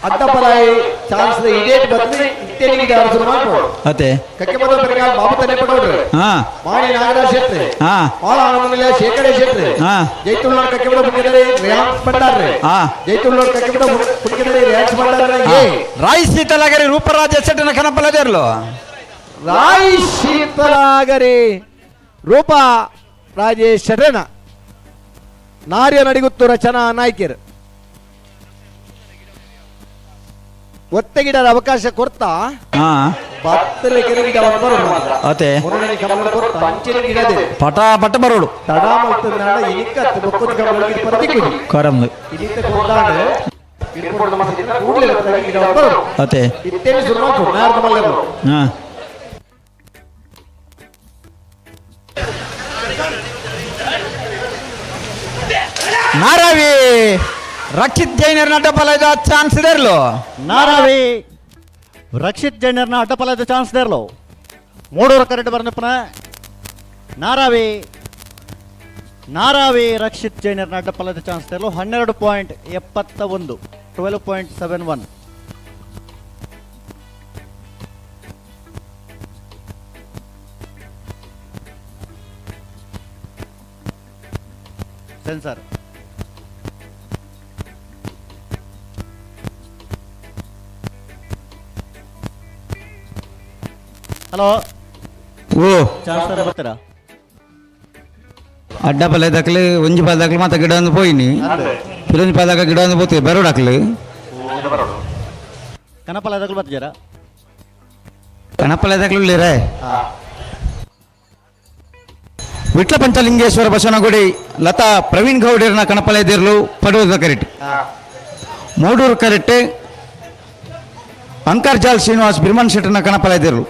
ಅಡ್ಡಪಲಾಯಿ ಚಾನ್ಸ್ ಇಡೇಟ್ ಬತ್ತಿ ಇತ್ತೇನಿ ಗಿಡ ಅರಸರು ಮಾಡ್ಬೋದು. ಅತ್ತೆ ಕಕ್ಕೆ ಬದ ಪರಿಗಾಲ ಬಾಬು ತಲೆ ಪಡೋಡ್ರಿ. ಹಾ. ಮಾಣಿ ನಾಗರಾಜ್ ಶೆಟ್ರಿ. ಹಾ. ಮಾಳ ಆನಂದನಿಲ ಶೇಖರೇ ಶೆಟ್ರಿ. ಹಾ. ಜೈತುಳ್ಳೋರ್ ಕಕ್ಕೆ ಬದ ಪುಣ್ಯದಲ್ಲಿ ರಿಯಾನ್ಸ್ ಭಂಡಾರ್ರಿ. ಹಾ. ಜೈತುಳ್ಳೋರ್ ಕಕ್ಕೆ ಬದ ಪುಣ್ಯದಲ್ಲಿ ರಿಯಾನ್ಸ್ ಭಂಡಾರ್ರಿ. ಹಾ. ಏ. ರಾಯ್ ಶೀತಲಾಗರಿ ರೂಪರಾಜ ಶೆಟ್ಟನ ಕನಪಲದೇರ್ಲು. ರಾಯ್ ಶೀತಲಾಗರಿ ರೂಪ ರಾಜೇಶ್ ಶೆಟ್ಟನ ನಾರ್ಯ ನಡಿಗುತ್ತು ರಚನಾ ನಾಯ್ಕಿರ್ ಒತ್ತೆಗಿಡದ ಅವಕಾಶ ಕೊಡ್ತಾ ಹಾ. ಬತ್ತಲೆ ಗಿಡ ಬರೋಡು ಮಾತ್ರ. ಅತೆ. ಮೊರನೇ ಕಮಲ ಕೊರ್ತ ಅಂಚಿನ ಗಿಡದೆ. ಪಟ ಪಟ ಬರೋಡು. ತಡ ಮಲ್ತಂದಾಂಡ ಇನಿಕತ್ತು ಬೊಕ್ಕೊಂಜಿ ಕಮಲ ಗಿಡ ಪರ್ತಿಕ್ಕುಜಿ. ಕೊರಂದು. ಇನಿತ ಕೊರ್ದಾಂಡ ಇರ್ಪೊಡ್ದು ಮಾತ್ರ ಕೂಡ್ಲೆ ಬತ್ತಲೆ ಗಿಡ ಬರೋಡು. ಅತೆ. ಇತ್ತೇನೆ ಶುರು ಮಾಡ್ಕೊ, ನಾರ್ದ ಮಲ್ಲೆ ಬರೋಡು. ಹಾ. ನಾರಾವಿ ರಕ್ಷಿತ್ ಜೈನರ್ನ ಅಡ್ಡಪಲದ ಚಾನ್ಸ್ ದೇರ್ಲು. ನಾರಾವಿ ರಕ್ಷಿತ್ ಜೈನರ್ನ ಅಡ್ಡಪಲದ ಚಾನ್ಸ್ ದೇರ್ಲು. ಮೂಡೂರು ಕರೆಂಟ್ ಬರ್ನಪ್ಪನ ನಾರಾವಿ ನಾರಾವಿ ರಕ್ಷಿತ್ ಜೈನರ್ನ ಅಡ್ಡಪಲದ ಚಾನ್ಸ್ ದೇರ್ಲು. 12.71, 12.71. ಸೆನ್ಸರ್. ಹಲೋ ಓ ಚಾನ್ಸ್ ಬರ್ತೀರಾ? ಅಡ್ಡ ಪಲ್ಲೆ ದಾಖಲೆ ಒಂಜಿ ಪಾಲ್ ದಾಖಲೆ ಮಾತ ಗಿಡ ಒಂದು ಪೋಯಿನಿ ಪಿರೊಂಜಿ ಪಾಲ್ ದಾಖಲೆ ಗಿಡ ಒಂದು ಪೋತಿ ಬರೋಡು ಹಾಕ್ಲಿ. ಕನಪಲ ದಾಖಲೆ ಬರ್ತೀರಾ? ಕನಪಲ ದಾಖಲೆ ಉಳ್ಳೀರೆ. ವಿಟ್ಲ ಪಂಚಲಿಂಗೇಶ್ವರ ಬಸವನಗುಡಿ ಲತಾ ಪ್ರವೀಣ್ ಗೌಡರ್ನ ಕಣಪಲೆ ದೇರ್ಲು ಪಡೋದ ಕರೆಕ್ಟ್. ಮೂಡೂರು ಕರೆಕ್ಟ್ ಅಂಕರ್ಜಾಲ್ ಶ್ರೀನಿವಾಸ್ ಬಿರ್ಮನ್ ಶೆಟ್ಟರ್ನ ಕಣಪಲೆ ದೇರ್ಲು.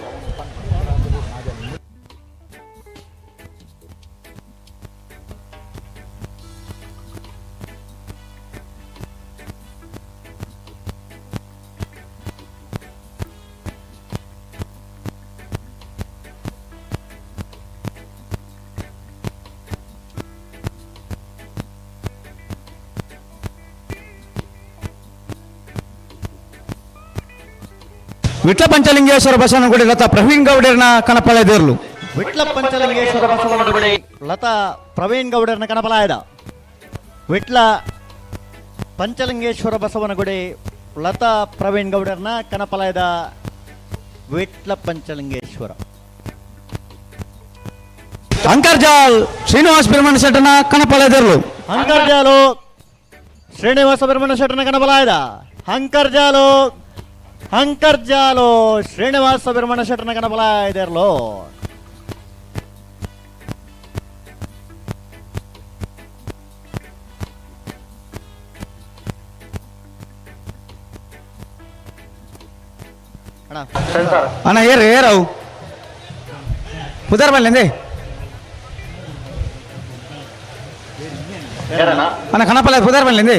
ವಿಟ್ಲ ಪಂಚಲಿಂಗೇಶ್ವರ ಬಸವನಗುಡಿ ಲತಾ ಪ್ರವೀಣ್ ಗೌಡರ್ನ ಕಣಪಲೆದೇರ್ಲು. ವಿಟ್ಲ ಪಂಚಲಿಂಗೇಶ್ವರ ಬಸವನಗುಡಿ ಲತಾ ಪ್ರವೀಣ್ ಗೌಡರ್ನ ಕಣಪಲಾಯದ. ವಿಟ್ಲ ಪಂಚಲಿಂಗೇಶ್ವರ ಬಸವನಗುಡಿ ಲತಾ ಪ್ರವೀಣ್ ಗೌಡರ್ನ ಕಣಪಲಾಯದ ವಿಟ್ಲ ಪಂಚಲಿಂಗೇಶ್ವರ. ಅಂಕರ್ಜಾಲ್ ಶ್ರೀನಿವಾಸ ಬಿರ್ಮಣ ಶೆಟ್ಟನ ಕಣಪಲೆದೇರ್ಲು. ಅಂಕರ್ಜಾಲು ಶ್ರೀನಿವಾಸ ಬಿರ್ಮಣ ಶೆಟ್ಟನ ಕಣಪಲಾಯದ. ಅಂಕರ್ಜಾಲು ಅಂಕರ್ಜಾಲು ಶ್ರೀನಿವಾಸ ಬಿರ್ಮಣ ಶೆಟ್ಟನ ಕಣಪಲಾಯದೇರ್ಲು. ಅಣ್ಣ ಏರು ಏರವು ಪುದರ್ ಬಲ್ಲೆಂದೆ ಅಣ್ಣ ಕಣಪಲ ಪುದರ್ ಬಲ್ಲೆಂದೆ.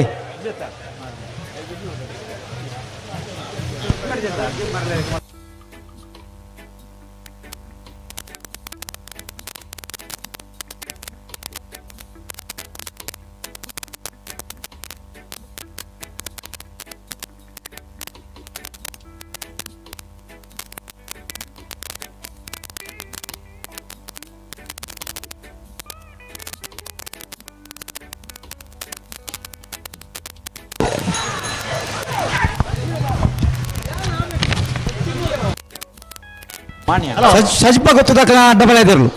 ಸಜಿಪ ಗೊತ್ತು ದಕ್ಕಲ ಡಬಲ್ ಐದಿರ್ಲು.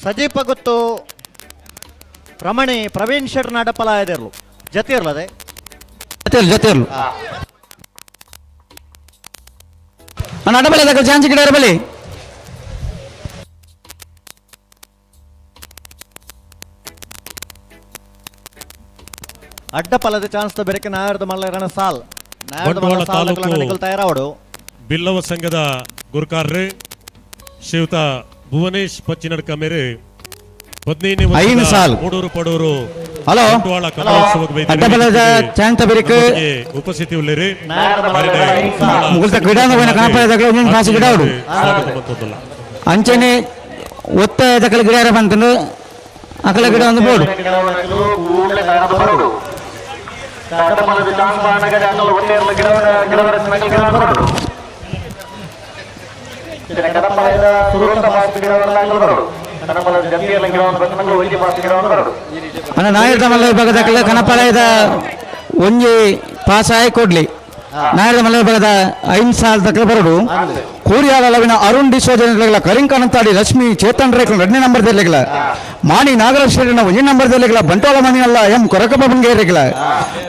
ಸಜೀಪ ಗೊತ್ತು ರಮಣಿ ಪ್ರವೀಣ್ ಶೆಟ್ಟರ್ನ ಡಪ್ಪಲ ಐದಿರ್ಲು. ಜೊತೆ ಇರ್ಲದೆ ಜೊತೆ ಇರ್ಲು. ಅಣ್ಣ ಡಬಲ್ ಐದಕ್ಕೆ ಚಾನ್ಸ್ ಗಿಡ ಇರಬಲಿ. ಅಡ್ಡಪಲದ ಚಾನ್ಸ್ ಬೆರಕೆ ನಾಯರ್ದ ಮಲ್ಲರಣ ಸಾಲ್ ನಾಯರ್ದ ಮಲ್ಲ ಸಾಲ್ ತಯಾರಾವಡು. ಬಿಲ್ಲವ ಸಂಘದ ಗುರುಕಾರ್ರು ಶ್ರೀಯುತ ಭುವನೇಶ್ ಪಚ್ಚಿನಡ್ಕ ಮೇರೆ 15 ಮೂಡೂರು ಪಡೂರು ಉಪಸ್ಥಿತಿ ಉಳ್ಳೇರಿ ಅಂಚನೆ ಒತ್ತಾಯದ ಗಿಡ ಬಂತಂದು ಅಕಲ ಗಿಡ ಒಂದು ಬೋರ್ಡು. ಅಣ್ಣ ನಾಯರ್ದ ಮಲ್ಲ ವಿಭಾಗದ ಕಣಪಾಲಯದ ಒಂಜಿ ಪಾಸ್ ಆಯಿ ಕೊಡ್ಲಿ. ನಾಯರ್ದ ಮಲ್ಲ ವಿಭಾಗದ 5 ಸಾಲ ದಕ್ಕಲ ಬರಡು. ಕೂರಿಯಾಲವಿನ ಅರುಣ್ ಡಿಸೋಜ ಕರಿಂಕನಂತಾಡಿ ಲಕ್ಷ್ಮಿ ಚೇತನ್ ರೇಖಲ್ 2ನೇ ನಂಬರ್ ದೆರ್ಲಿಗಳ. ಮಾಣಿ ನಾಗರಾಜ್ ಶೆಟ್ಟನ 1 ನಂಬರ್ ದೆರ್ಲಿಗಳ. ಬಂಟೋಳ ಮಣಿಯಲ್ಲ ಎಂ ಕೊರಕಬ ಬಂಗೇರಿಗಳ.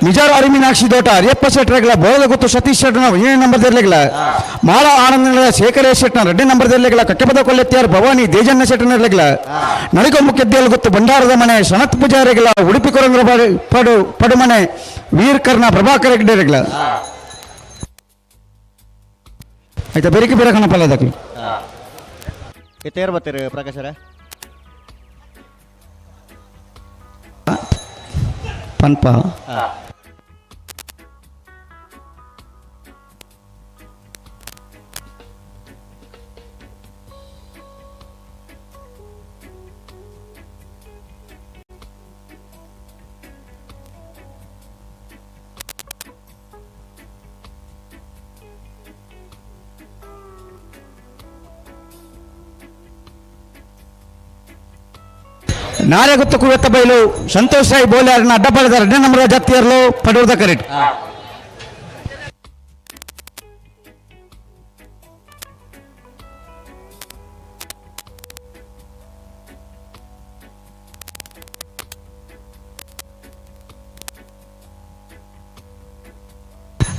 ನಿಜಾರ್ ಅರಿಮೀನಾಕ್ಷಿ ದೋಟ ಹರಿಯಪ್ಪ ಶೆಟ್ಟರೆಗಳ. ಬೋಳದ ಗುತ್ತು ಸತೀಶ್ ಶೆಟ್ಟನ 1ನೇ ನಂಬರ್ ದೆರ್ಲಿಗಳ. ಮಾಳಾ ಆನಂದನ ಶೇಖರೇಶ್ ಶೆಟ್ಟನ 2ನೇ ನಂಬರ್ ದೆರ್ಲಿಗಳ. ಕಟ್ಟೆಪದ ಕೊಲ್ಲೆತ್ತಿಯಾರ್ ಭವಾನಿ ದೇಜಣ್ಣ ಶೆಟ್ಟನ ಇರ್ಲಿಗಳ. ನಡಿಕೊಂಬು ಕೆದ್ದೆಲ್ ಗುತ್ತು ಭಂಡಾರದ ಮನೆ ಸನತ್ ಪೂಜಾರಿಗಳ. ಉಡುಪಿ ಕೊರಂಗ್ರ ಪಡುಮನೆ ವೀರ್ ಕರ್ಣ ಪ್ರಭಾಕರ್ ಹೆಗ್ಡೆರಿಗಳ. ಆಯ್ತಾ ಬೆರಿಕೆ ಬೇರೆ ಕಣಪಲ್ಲ ಅದಕ್ಕೆ ತೇರ್ ಬರ್ತೀರಿ ಪ್ರಕಾಶರ ಪನ್ಪ. ನಾರೆಗುತ್ತು ಕುವೆತ್ತ ಬೈಲು ಸಂತೋಷ್ ರಾಯ್ ಬೋಲ್ಯಾರನ್ನ ಅಡ್ಡಪಡೆದ 2ನೇ ನಂಬರ್ ಜತ್ತಿಯರ್ಲು ಪಡೂರ್ದ ಕರೆಟ್.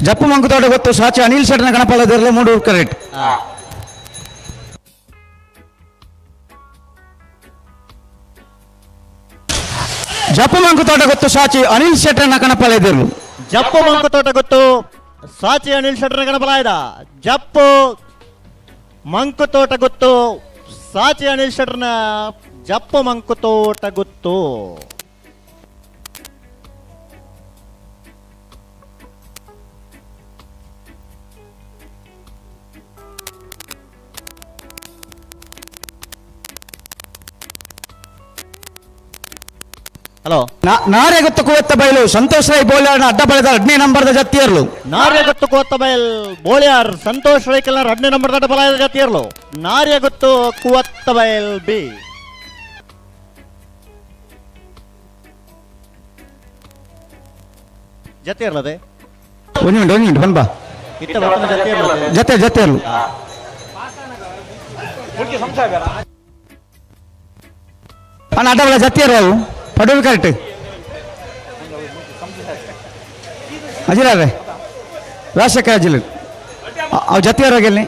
ಜಪ್ಪು ಮಂಕುತೋಟ ಗೊತ್ತು ಸಾಚಿ ಅನಿಲ್ ಶೆಟ್ಟನ ಗಣಪಾಲದಿರಲು ಮೂಡು ಕರೆಟ್. ಜಪ್ಪು ಮಂಕುತೋಟ ಗೊತ್ತು ಸಾಚಿ ಅನಿಲ್ ಶೆಟ್ಟರ್ನ ಕಣಪಾಲದಿರಲು. ಜಪ್ಪು ಮಂಕುತೋಟ ಗೊತ್ತು ಸಾಚಿ ಅನಿಲ್ ಶೆಟ್ಟರ್ನ ಗಣಪಲಾಯದ. ಜಪ್ಪು ಮಂಕುತೋಟ ಗೊತ್ತು ಸಾಚಿ ಅನಿಲ್ ಶೆಟ್ಟರ್ನ ಜಪ್ಪು ಮಂಕುತೋಟ ಗೊತ್ತು. ಹಲೋ ನಾರ್ಯಗುತ್ತು ಕೂವತ್ತ ಬಯಲು ಸಂತೋಷ್ ರೈ ಬೋಳ್ಯಾರ್ನ ಅಡ್ಡ ಬಳೆದ 2ನೇ ನಂಬರ್ದ ಜತ್ತಿಯರ್ಲು. ನಾರ್ಯಗುತ್ತು ಕೂವತ್ತ ಬಯಲ್ ಬೋಳ್ಯಾರ್ ಸಂತೋಷ್ ರೈಕಲ್ನ 2ನೇ ನಂಬರ್ದ ಅಡ್ಡ ಬಲದ ಜತ್ತಿಯರ್ಲು. ನಾರ್ಯಗುತ್ತು ಕೂವತ್ತ ಬಯಲ್ ಬಿ. ಜತ್ತಿಯರ್ಲದೆ ಒಂದು ಮಿನಿಟ್, ಒಂದು ಮಿನಿಟ್ ಬನ್ಬಾ. ಇತ್ತ ಬರ್ತನ ಜತ್ತಿಯರ್ಲದೆ. ಜತೆ ಜತ್ತಿಯರ್ಲು. ಅಣ್ಣ ಅಡ್ಡ ಬಲ ಜತ್ತಿಯರ್ಲು ಅವು ಪಡೂರು ಕರೆಕ್ಟ್ ಅಜಿಲಾರೆ ರಾಜಶೇಖರ ಅಜಿಲ್ ಅವು ಜತ್ತಿಯರ್ವಾಗಲ್ಲಿ.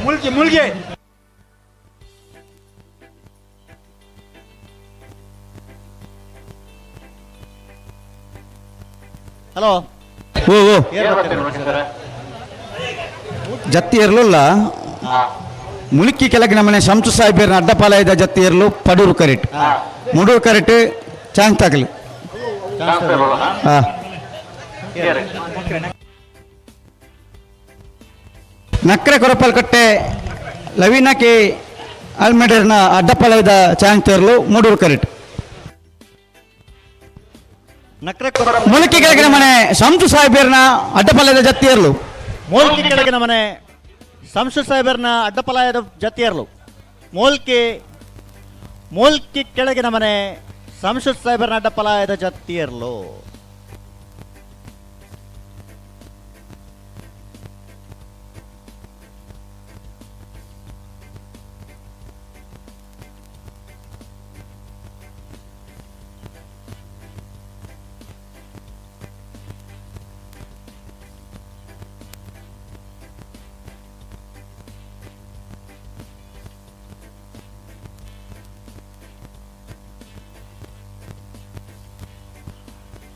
ಮುಲ್ಕಿ ಮುಲ್ಕಿ ಹಲೋ ಓ ಓ ಜತ್ತಿ ಇರಲಿಲ್ಲ. ಮುಳುಕಿ ಕೆಳಗಿನ ಮನೆ ಶಂಸು ಸಾಹೇಬರ್ನ ಅಡ್ಡಪಾಲಯದ ಜತ್ತಿ ಇರಲು ಪಡೂರು ಕರೆಟ್ ಮೂಡೂರು ಕರೆಟ್ ಚಾನ್ಸ್ ತಾಕಲಿ. ನಕ್ರೆ ಕೊರಪಲ್ಕಟ್ಟೆ ಲವೀನ ಕೆ ಅಲ್ಮೆಡರ್ನ ಅಡ್ಡಪಾಲಯದ ಚಾನ್ಸ್ ತೇರಲು ಮೂಡೂರು ಕರೆಟ್. ಮುಳುಕಿ ಕೆಳಗಿನ ಮನೆ ಶಂಸು ಸಾಹೇಬರ್ನ ಅಡ್ಡಪಾಲಯದ ಜತ್ತಿ ಇರಲು. ಮೂಲ್ಕಿ ಕೆಳಗಿನ ಮನೆ ಶಂಸು ಸಾಹೇಬರ್ನ ಅಡ್ಡಪಲಾಯದ ಜತಿಯರ್ಲು. ಮೂಲ್ಕಿ ಮೂಲ್ಕಿ ಕೆಳಗಿನ ಮನೆ ಶಂಸು ಸಾಹೇಬರ್ನ ಅಡ್ಡಪಲಾಯದ ಜತಿಯರ್ಲು.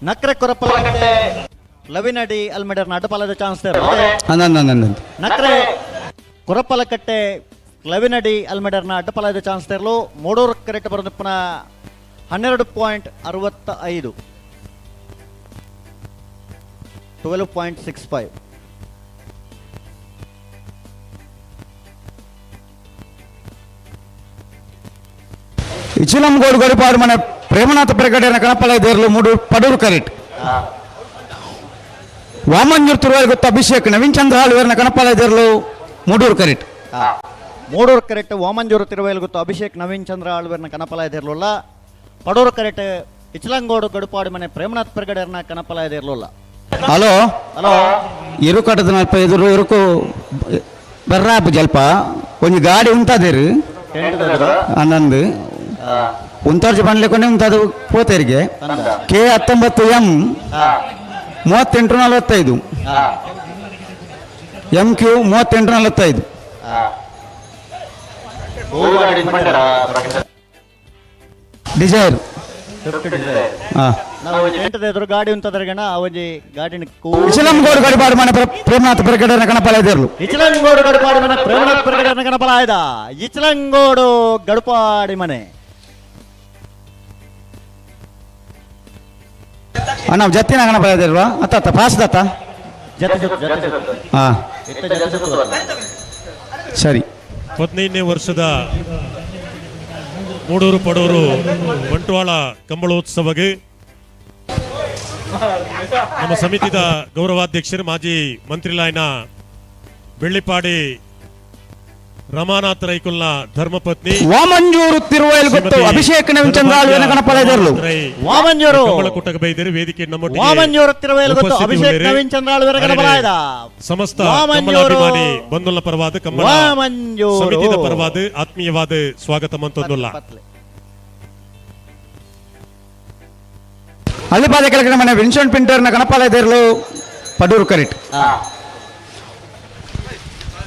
ನಕ್ರೆ ಕೊರಪಲಕಟ್ಟೆ ಲವಿನಡಿ ಅಲ್ಮೆಡರ್ನ ಅಡ್ಡಪಾಲದ ಚಾನ್ಸ್. ನಕ್ರೆ ಕೊರಪಲಕಟ್ಟೆ ಲವಿನಡಿ ಅಲ್ಮೆಡರ್ನ ಅಡ್ಡಪಾಲದ ಚಾನ್ಸ್ ತೇರಲು ಮೂಡೂರು ಕರೆಕ್ಟ್ ಬರೋದಪ್ಪನ 12.65 12.65. ಇಚಿಲಂಗೋಡು ಗಡಿಪಾಡು ಮನೆ ಪ್ರೇಮನಾಥ ಪೆರಗಡೆನ ಕಣಪಲ ದೇರ್ಲು ಮೂಡು ಪಡೂರು ಕರೆಟ್. ವಾಮಂಜೂರು ತಿರುವಾರಿ ಗೊತ್ತ ಅಭಿಷೇಕ್ ನವೀನ್ ಚಂದ್ರ ಹಾಳುವೇರ್ನ ಕಣಪಲ ದೇರ್ಲು ಮೂಡೂರು ಕರೆಟ್. ಮೂಡೂರು ಕರೆಕ್ಟ್ ವಾಮಂಜೂರು ತಿರುವೈಲ್ ಗೊತ್ತು ಅಭಿಷೇಕ್ ನವೀನ್ ಚಂದ್ರ ಆಳ್ವೇರ್ನ ಕಣಪಲ ದೇರ್ಲುಲ್ಲ. ಪಡೂರು ಕರೆಕ್ಟ್ ಇಚಲಂಗೋಡು ಗಡುಪಾಡು ಮನೆ ಪ್ರೇಮನಾಥ್ ಪೆರಗಡೆರ್ನ ಕಣಪಲ ದೇರ್ಲುಲ್ಲ. ಹಲೋ ಹಲೋ ಇರುಕಟದ ನಲ್ಪ ಎದುರು ಇರುಕು ಬರ್ರಾಪು ಜಲ್ಪ ಒಂಜಿ ಗಾಡಿ ಉಂತಾದೇರು ಅನ್ನಂದು ಉಂತಾರ್ಜಿ ಪನ್ಲೆಕೊಂಡೆ ಉಂತಾದು ಪೋತೇರಿಗೆ K 19 M 3845 M Q 3845. Dzire ಎದುರು ಗಾಡಿ ಉಂತದ್ರಗಣ ಒಂಜಿ ಗಾಡಿನ ಇಚಲಂಗೋಡು ಗಡಿಪಾಡು ಮನೆ ಪ್ರೇಮನಾಥ ಪೆರಗಡೆನ ಕಣಪಲ ದೇರ್ಲು. ಇಚಲಂಗೋಡು ಗಡುಪಾಡಿ ಮನೆ ಪ್ರೇಮನಾಥ್ ಪೆರಗಡೆನ ಕಣಪಲ ಆಯ್ದ. ಇಚಲಂಗೋಡು ಗಡುಪಾಡಿ ಮನೆ ಅಣ್ಣ ಜತ್ತಿನ ಗಣಪತಿ ಅದಿಲ್ವಾ ಅತ್ತ ಅತ್ತ ಪಾಸ್ ದತ್ತ ಹಾಂ ಸರಿ. 15ನೇ ವರ್ಷದ ಮೂಡೂರು ಪಡೂರು ಬಂಟ್ವಾಳ ಕಂಬಳೋತ್ಸವಗೆ ನಮ್ಮ ಸಮಿತಿದ ಗೌರವಾಧ್ಯಕ್ಷರು ಮಾಜಿ ಮಂತ್ರಿಲಾಯನ ಬೆಳ್ಳಿಪಾಡಿ ರಮಾನಾಥ್ ರೈಕುಲ್ನ ಧರ್ಮಪತ್ನಿ ವಾಮಂಜೂರು ತಿರುವೈಲ್ ಗೊತ್ತು ಅಭಿಷೇಕ್ ನವೀನ್ ಚಂದ್ರ ಆಳ್ವೇನ ಗಣಪಲಯದರ್ಲು. ವಾಮಂಜೂರು ಕಂಬಳಕೂಟಕ್ಕೆ ಬೈದಿರಿ ವೇದಿಕೆ ನಮ್ಮೊಟ್ಟಿಗೆ ವಾಮಂಜೂರು ತಿರುವೈಲ್ ಗೊತ್ತು ಉಪಸ್ಥಿತಿ ಅಭಿಷೇಕ್ ಉಳ್ಳೇರಿ. ನವೀನ್ ಚಂದ್ರ ಆಳ್ವೇರ ಗಣಪಲಯದ ಸಮಸ್ತ ವಾಮಂಜೂರು ಕಮಲಾಭಿಮಾನಿ ಬಂಧುಲ ಪರವಾದ ಕಮ್ಮಳ ವಾಮಂಜೂರು ಸಮಿತಿದ ಪರವಾದ ಆತ್ಮೀಯವಾದ ಸ್ವಾಗತ ಮಂತೊಂದುಲ್ಲ. ಅಲ್ಲಿಪಾದ ಕೆಳಗಿನ ಮನೆ ವಿನ್ಸೆಂಟ್ ಪಿಂಟರ್ನ ಗಣಪಾಲಯದರ್ಲು ಪಡೂರು ಕರೆಕ್ಟ್.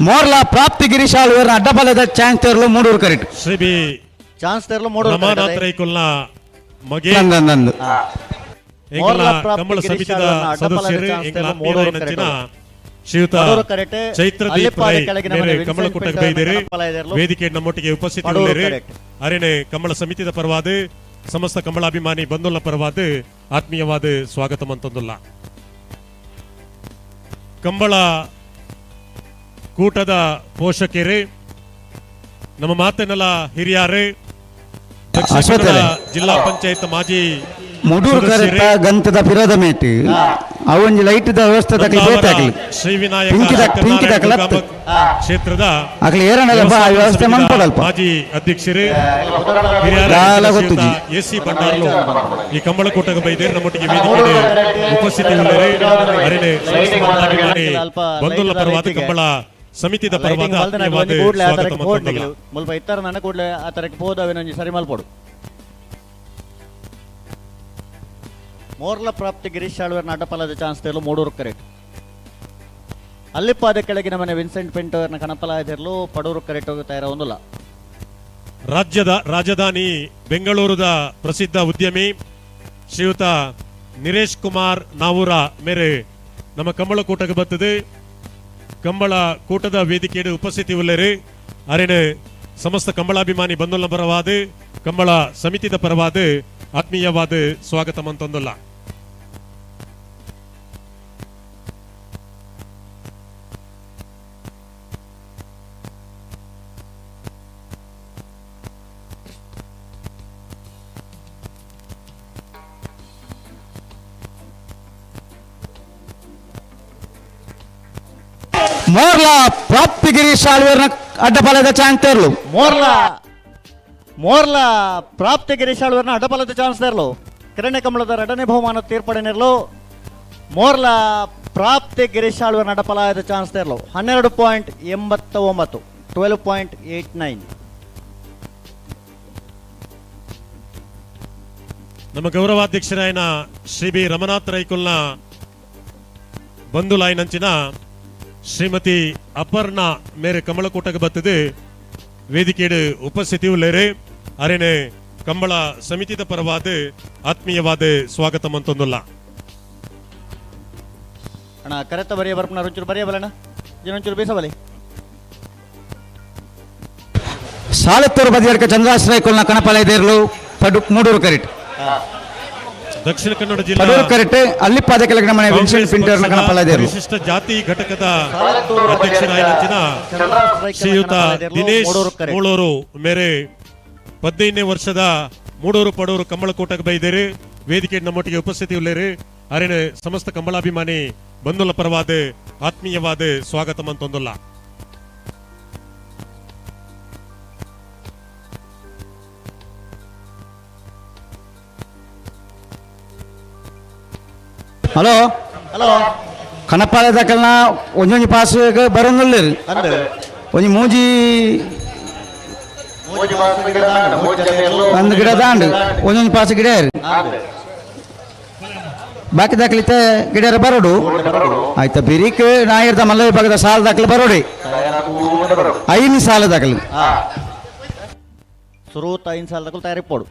ಮೋರ್ಲಾ ಪ್ರಾಪ್ತಿ ಗಿರೀಶ್ ಆಳ್ವೇರ್ನ ಅಡ್ಡಪಾಲಯದ ಚಾನ್ಸ್ ತೇರ್ಲು ಮೂಡೂರು ಕರೆಕ್ಟ್. ಶ್ರೀ ಬಿ ಚಾನ್ಸ್ ತೇರ್ಲು ಮೂಡೂರು ರಮಾನಾಥ್ ರೈಕುಲ್ನ ಮಗೆ ನಂದು ಎಂಕಲ್ನ ಕಂಬಳ ಸಮಿತಿದ ಸದಸ್ಯರು ಎಂಕಲ್ನ ಆತ್ಮೀಯರಾಯಿನಂಚಿನ ಶ್ರೀಯುತ ಚೈತ್ರದೀಪ್ ರೈ ಮೇರೆ ಕಮಲಕೂಟಕ್ಕೆ ಬೈದಿರಿ ವೇದಿಕೆ ನಮ್ಮೊಟ್ಟಿಗೆ ಉಪಸ್ಥಿತಿ ಉಳ್ಳೇರಿ. ಅರೇನೆ ಕಂಬಳ ಸಮಿತಿದ ಪರವಾದ ಸಮಸ್ತ ಕಂಬಳಾಭಿಮಾನಿ ಬಂಧುಲ ಪರವಾದ ಆತ್ಮೀಯವಾದ ಸ್ವಾಗತ ಮಂತೊಂದುಲ್ಲ. ಕಂಬಳ ಕೂಟದ ಪೋಷಕರೇ ನಮ್ಮ ಮಾತನ್ನೆಲ್ಲ ಹಿರಿಯಾರು ದಕ್ಷಿಣ ಕನ್ನಡ ಜಿಲ್ಲಾ ಪಂಚಾಯತ್ ಮಾಜಿ ಮುಡೂರು ಕರೆತ ಗಂತದ ಪಿರದ ಮೇಟ್ ಅವೊಂಜಿ ಲೈಟ್ the ವ್ಯವಸ್ಥೆ ತಕಲಿ ಬೇತಾಗಲಿ ಶ್ರೀ ವಿನಾಯಕ ಪಿಂಕಿ ತಕಲ ಕ್ಷೇತ್ರದ ಅಕಲಿ ಏರನಲ್ಲ ಬಾ ವ್ಯವಸ್ಥೆ ಮನ್ಪಡಲ್ಪ ಮಾಜಿ ಅಧ್ಯಕ್ಷರು ದಾಲ ಗೊತ್ತುಜಿ. ಎಸ್ ಸಿ ಭಂಡಾರ್ಲು ಈ ಕಂಬಳಕೂಟಕ್ಕೆ ಬೈದೇರು ನಮ್ಮೊಟ್ಟಿಗೆ ವೇದಿಕೆ ಉಪಸ್ಥಿತಿ ಉಳ್ಳರು ಅರಿಣೆ ಅಭಿಮಾನಿ ಬಂಧುಲ ಪರವಾದ ಕಂಬಳ ಸಮಿತಿದ ಪರವಾದ ಆತ್ಮೀಯವಾದ ಸ್ವಾಗತ ಮತ್ತೊಂದಲ್ಲ. ಮುಲ್ಪ ಇತ್ತರ ನನ್ನ ಕೂಡಲೇ ಆ ತರಕ್ಕೆ ಪೋದವೇನೊಂಜಿ ಸರಿ ಮಲ್ಪೊಡು. ಮೋರ್ಲ ಪ್ರಾಪ್ತಿ ಗಿರೀಶ್ ಆಳ್ವೇರ್ನ ಅಡ್ಡಪಲದ ಚಾನ್ಸ್ ತೇಲು ಮೂಡೂರು ಕರೆಕ್ಟ್. ಅಲ್ಲಿಪ್ಪಾದ ಕೆಳಗಿನ ಮನೆ ವಿನ್ಸೆಂಟ್ ಪಿಂಟೋರ್ನ ಕಣಪಲಾಯದಿರಲು ಪಡೂರು ಕರೆಕ್ಟ್ ಹೋಗಿ ತಯಾರ ಒಂದಿಲ್ಲ. ರಾಜ್ಯದ ರಾಜಧಾನಿ ಬೆಂಗಳೂರದ ಪ್ರಸಿದ್ಧ ಉದ್ಯಮಿ ಶ್ರೀಯುತ ನಿರೇಶ್ ಕುಮಾರ್ ನಾವೂರ ಮೇರೆ ನಮ್ಮ ಕಂಬಳಕೂಟಕ್ಕೆ ಬರ್ತದೆ. ಕಂಬಳ ಕೂಟದ ವೇದಿಕೆಯಲ್ಲಿ ಉಪಸ್ಥಿತಿ ಉಳ್ಳರು ಅರಿಣೆ ಸಮಸ್ತ ಕಂಬಳಾಭಿಮಾನಿ ಬಂಧುಲ ಪರವಾದ ಕಂಬಳ ಸಮಿತಿದ ಪರವಾದ ಆತ್ಮೀಯವಾದ ಸ್ವಾಗತ ಮಂತೊಂದಲ್ಲ. ಮೋರ್ಲಾ ಪ್ರಾಪ್ತಿ ಗಿರೀಶ್ ಆಳ್ವೇರ್ನ ಅಡ್ಡಪಾಲದ ಚಾನ್ಸ್ ತೇರ್ಲು. ಮೋರ್ಲಾ ಮೋರ್ಲಾ ಪ್ರಾಪ್ತಿ ಗಿರೀಶ್ ಆಳ್ವೇರ್ನ ಅಡ್ಡಪಾಲದ ಚಾನ್ಸ್ ತೇರ್ಲು. ಕಿರಣ ಕಮಲದ ಎರಡನೇ ಬಹುಮಾನ ತೀರ್ಪಡೆನಿರಲು ಮೋರ್ಲಾ ಪ್ರಾಪ್ತಿ ಗಿರೀಶ್ ಆಳ್ವೇರ್ನ ಅಡ್ಡಪಾಲದ ಚಾನ್ಸ್ ತೇರ್ಲು. 12.89 12.89. ನಮ್ಮ ಗೌರವಾಧ್ಯಕ್ಷರಾಯನ ಶ್ರೀ ಬಿ ರಮನಾಥ್ ರೈಕುಲ್ನ ಬಂಧುಲಾಯನಂಚಿನ ಶ್ರೀಮತಿ ಅಪರ್ಣಾ ಮೇರೆ ಕಮಲಕೂಟಕ್ಕೆ ಬರ್ತದೆ ವೇದಿಕೆಯಡು ಉಪಸ್ಥಿತಿ ಉಳ್ಳೇರು ಅರೇನೆ ಕಂಬಳ ಸಮಿತಿದ ಪರವಾದ ಆತ್ಮೀಯವಾದ ಸ್ವಾಗತ ಮಂತೊಂದುಲ್ಲ. ಅಣ್ಣ ಕರೆತ ಬರೆಯ ಬರ್ಪಣ ಒಂಚೂರು ಬರೆಯಬಲ್ಲಣ್ಣ ಏನೊಂಚೂರು ಬೀಸಬಲಿ. ಸಾಲತ್ತೂರು ಬದಿಯಡ್ಕ ಚಂದ್ರಾಶ್ರಯ ಕೊಲ್ನ ಕಣಪಾಲ ಇದೇರ್ಲು ಪಡು ಮೂಡೂರು ಕರೆಕ್ಟ್. ದಕ್ಷಿಣ ಕನ್ನಡ ಜಿಲ್ಲಾ ಪಡೂರು ಕರೆಕ್ಟ್ ಅಲ್ಲಿಪ್ಪಾದ ಕೆಳಗಿನ ಮನೆ ವಿನ್ಸೆಂಟ್ ಪಿಂಟರ್ನ ಕಣಪಾಲ ಇದೇರ್ಲು. ವಿಶಿಷ್ಟ ಜಾತಿ ಘಟಕದ ಅಧ್ಯಕ್ಷರಾಯನಂಚಿನ ಶ್ರೀಯುತ ದಿನೇಶ್ ಮೂಳೂರು ಮೇರೆ 15ನೇ ವರ್ಷದ ಮೂಡೂರು ಪಡೂರು ಕಂಬಳಕೂಟಕ್ಕೆ ಬೈದೇರು ವೇದಿಕೆ ನಮ್ಮೊಟ್ಟಿಗೆ ಉಪಸ್ಥಿತಿ ಉಳ್ಳೇರು ಅರಿಣೆ ಸಮಸ್ತ ಕಂಬಳಾಭಿಮಾನಿ ಬಂಧುಲ ಪರವಾದ ಆತ್ಮೀಯವಾದ ಸ್ವಾಗತ ಮಂತೊಂದುಲ್ಲ. ಹಲೋ ಹಲೋ ಕಣಪಾಲ ದಾಕಲ್ನ ಒಂಜೊಂಜಿ ಪಾಸ್ ಬರೋಂಗುಲ್ಲೇರು ಒಂಜಿ ಮೂಜಿ ಒಂದು ಗಿಡ ದಾಂಡು ಒಂದೊಂದು ಪಾಸ್ ಗಿಡ ಬಾಕಿ ದಾಖಲಿತೆ ಗಿಡ ಬರೋಡು ಆಯ್ತಾ ಬಿರಿಕ್ ನಾಯಿರ್ದ ಮಲ್ಲ ವಿಭಾಗದ ಸಾಲ ದಾಖಲೆ ಬರೋಡಿ 5 ಸಾಲ ದಾಖಲೆ ಸುರೂತ 5 ಸಾಲ ದಾಖಲು ತಯಾರಿ ಪೋಡು.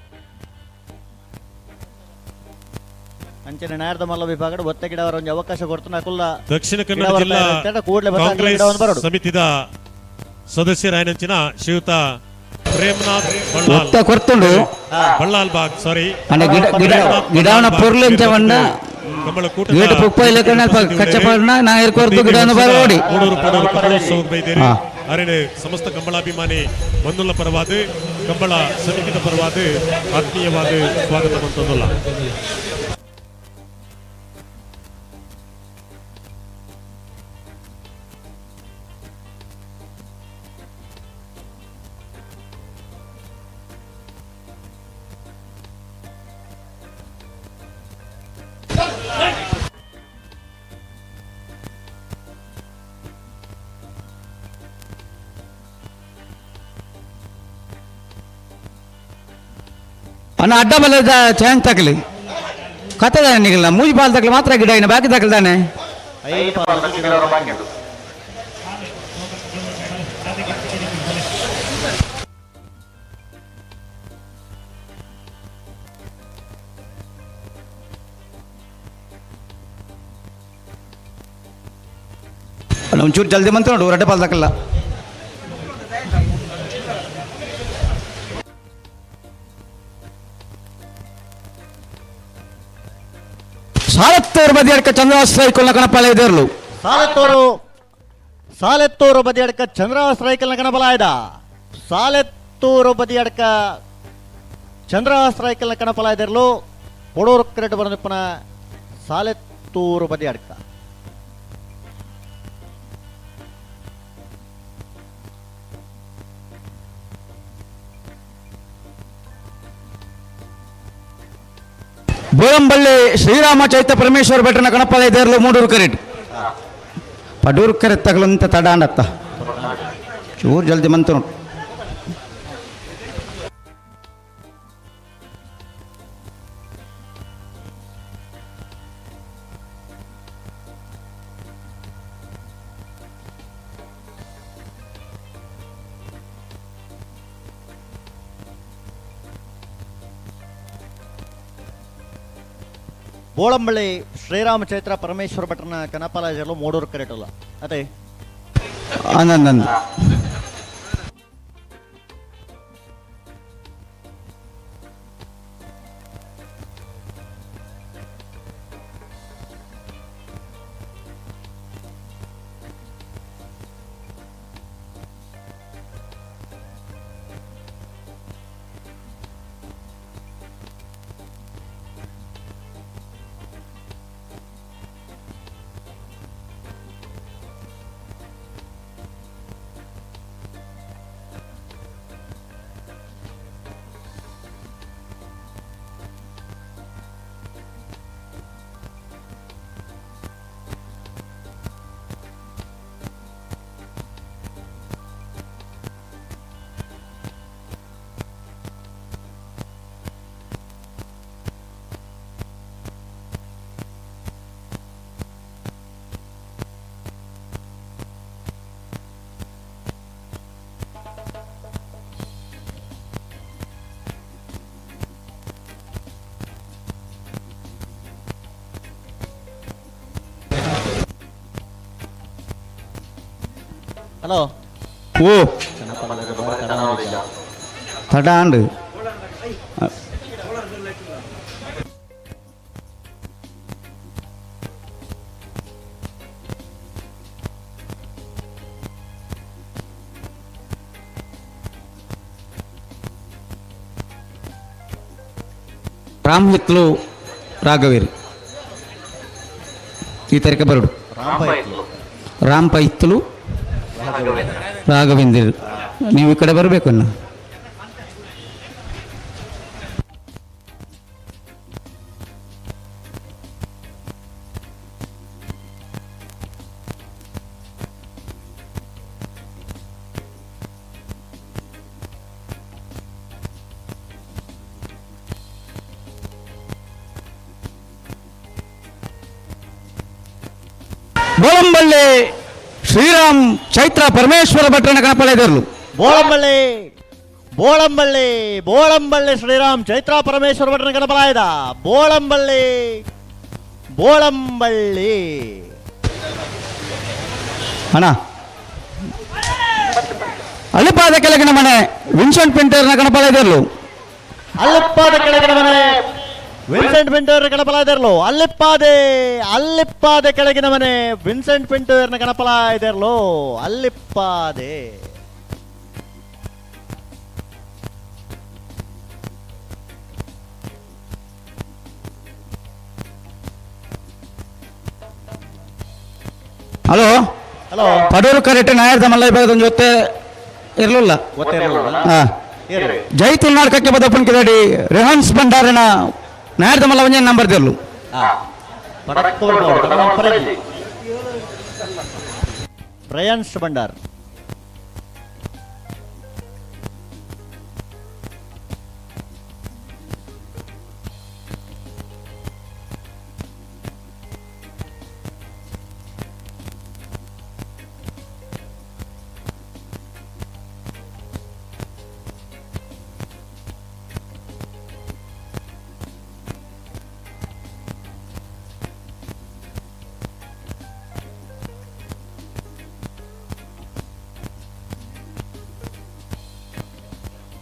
ಅಂಚನೆ ನಾಯರ್ದ ಮಲ್ಲ ವಿಭಾಗದ ಒತ್ತ ಗಿಡವರ ಒಂದು ಅವಕಾಶ ಕೊಡ್ತಾನೆ ಅಕುಲ್ಲ ದಕ್ಷಿಣ ಕನ್ನಡ ಜಿಲ್ಲಾ ಕಾಂಗ್ರೆಸ್ ಸಮಿತಿದ ಸದಸ್ಯರಾಯನಂಚಿನ ಶ್ರೀಯುತ ಪ್ರೇಮನಾಥ್ ಒತ್ತ ಕೊರ್ತುಂಡು ಬಳ್ಳಾಲ್ ಬಾಗ್ ಸಾರಿ ಗಿಡ ಗಿಡ ಗಿಡವನ ಪೊರ್ಲು ಎಂಚ ಪಂಡ ಗೇಟ್ ಪುಪ್ಪ ಇಲ್ಲ ಕಚ್ಚಪಣ್ಣ ನಾಯರ್ ಕೊರ್ದು ಗಿಡವನ್ನು ಬರೋಡಿ. ಮೂಡೂರು ಪಡೂರು ಕಮಲೋತ್ಸವಕ್ಕೆ ಬೈದೇರಿ ಅರಿಣೆ ಸಮಸ್ತ ಕಂಬಳಾಭಿಮಾನಿ ಬಂಧುಲ ಪರವಾದ ಕಂಬಳ ಸಮಿತಿದ ಪರವಾದ ಆತ್ಮೀಯವಾದ ಸ್ವಾಗತ ಮಂತೊಂದುಲ್ಲ. ಅಣ್ಣ ಅಡ್ಡ ಬಲದ ಚೇಂಜ್ ತಕಲಿ ಕತ್ತದಾನೆ ನಿಗಲ್ನ ಮೂಜಿ ಬಾಲ್ ತಕಲಿ ಮಾತ್ರ ಗಿಡ ಇನ್ನು ಬಾಕಿ ತಕಲ್ದಾನೆ. ಒಂಚೂರು ಜಲ್ದಿ ಬಂತು ನೋಡು ರಡ್ಡ ಪಾಲ್ ತಕಲ್ಲ. ಸಾಲತ್ತೂರು ಬದಿಯಡ್ಕ ಚಂದ್ರಸ್ರೈಕಲ್ನ ಕಣಪಾಲ ಇದೇರ್ಲು. ಸಾಲತ್ತೂರು ಸಾಲೆತ್ತೂರು ಬದಿಯಡ್ಕ ಚಂದ್ರಸ್ರೈಕಲ್ನ ಕಣಬಲಾಯ್ದ. ಸಾಲೆತ್ತೂರು ಬದಿಯಡ್ಕ ಚಂದ್ರಹಾಸ್ ರೈಕಲ್ನ ಕಣಪಲಾಯ್ದಿರಲು ಪೊಡೂರು ಕ್ರೆಡ್ ಬರನಿಪ್ಪನ ಸಾಲೆತ್ತೂರು ಬದಿಯಡ್ಕ. ಬೋಳಂಬಳ್ಳಿ ಶ್ರೀರಾಮ ಚೈತ್ಯ ಪರಮೇಶ್ವರ ಭಟ್ರನ ಕಣಪಲಾಯ್ದಿರಲು ಮೂಡೂರು ಕರೆಟ್ ಪಡೂರು ಕರೆ ತಗಲಂತ ತಡ ಅಂಡತ್ತ ಚೂರು ಜಲ್ದಿ ಮಂತು ನೋಡು. ಬೋಳಂಬಳ್ಳಿ ಶ್ರೀರಾಮ ಚೈತ್ರ ಪರಮೇಶ್ವರ ಭಟ್ರನ ಕನಪಾಲಯದಲ್ಲೂ ಮೂಡೂರು ಕರೆಟಲ್ಲ ಅದೇ ಆನಂದ್ ಹಲೋ ಓ ತಡ ಅಂಡು. ರಾಮ್ ಹಿತ್ಲು ರಾಘವೇರಿ ಈ ತರಕ ಬರಡು. ರಾಮ್ ಪೈತ್ಲು ರಾಘವೇಂದ್ರ ನೀವು ಈ ಕಡೆ ಬರಬೇಕು ಅಣ್ಣ. ಬೋಳಂಬಳ್ಳಿ ಶ್ರೀರಾಮ್ ಚೈತ್ರ ಪರಮೇಶ್ವರ ಭಟ್ರನ ಕಣಪಲೆದರು. ಬೋಳಂಬಳ್ಳಿ ಬೋಳಂಬಳ್ಳಿ ಬೋಳಂಬಳ್ಳಿ ಶ್ರೀರಾಮ್ ಚೈತ್ರ ಪರಮೇಶ್ವರ ಭಟ್ರನ ಗಣಪಲಾಯದ ಬೋಳಂಬಳ್ಳಿ ಬೋಳಂಬಳ್ಳಿ. ಅಣ್ಣ ಅಲ್ಲಿಪಾದ ಕೆಳಗಿನ ಮನೆ ವಿನ್ಸೆಂಟ್ ಪಿಂಟರ್ನ ಗಣಪಲಾಯದರ್ಲು. ಅಲ್ಲಿಪ್ಪಾದ ಕೆಳಗಿನ ಮನೆ ವಿನ್ಸೆಂಟ್ ಪಿಂಟೋರ್ನ ಗಣಪಲಾಯದರ್ಲು. ಅಲ್ಲಿಪ್ಪಾದೆ ಅಲ್ಲಿಪ್ಪಾದೆ ಕೆಳಗಿನ ಮನೆ Vincent ಪಿಂಟೋರ್ನ ಗಣಪಲಾಯದರ್ಲು. ಅಲ್ಲಿಪ್ಪಾದೆ. Hello hello Padur correct ನಾಯರ್ದ ಮಲ್ಲ ವಿಭಾಗದ ಜೊತೆ ಇರಲಿಲ್ಲ. ಜೈ ತುಳುನಾಡ್ ಕಕ್ಕೆ ಬದಪ್ಪನ್ ಕಿದಡಿ ರೆಹಾನ್ಸ್ ಭಂಡಾರನ ನಾಯರ್ದ ಮಲ್ಲ ಒಂಜೆ ನಂಬರ್ ದಿರ್ಲು. ಪ್ರಯಾನ್ಸ್ ಭಂಡಾರ್.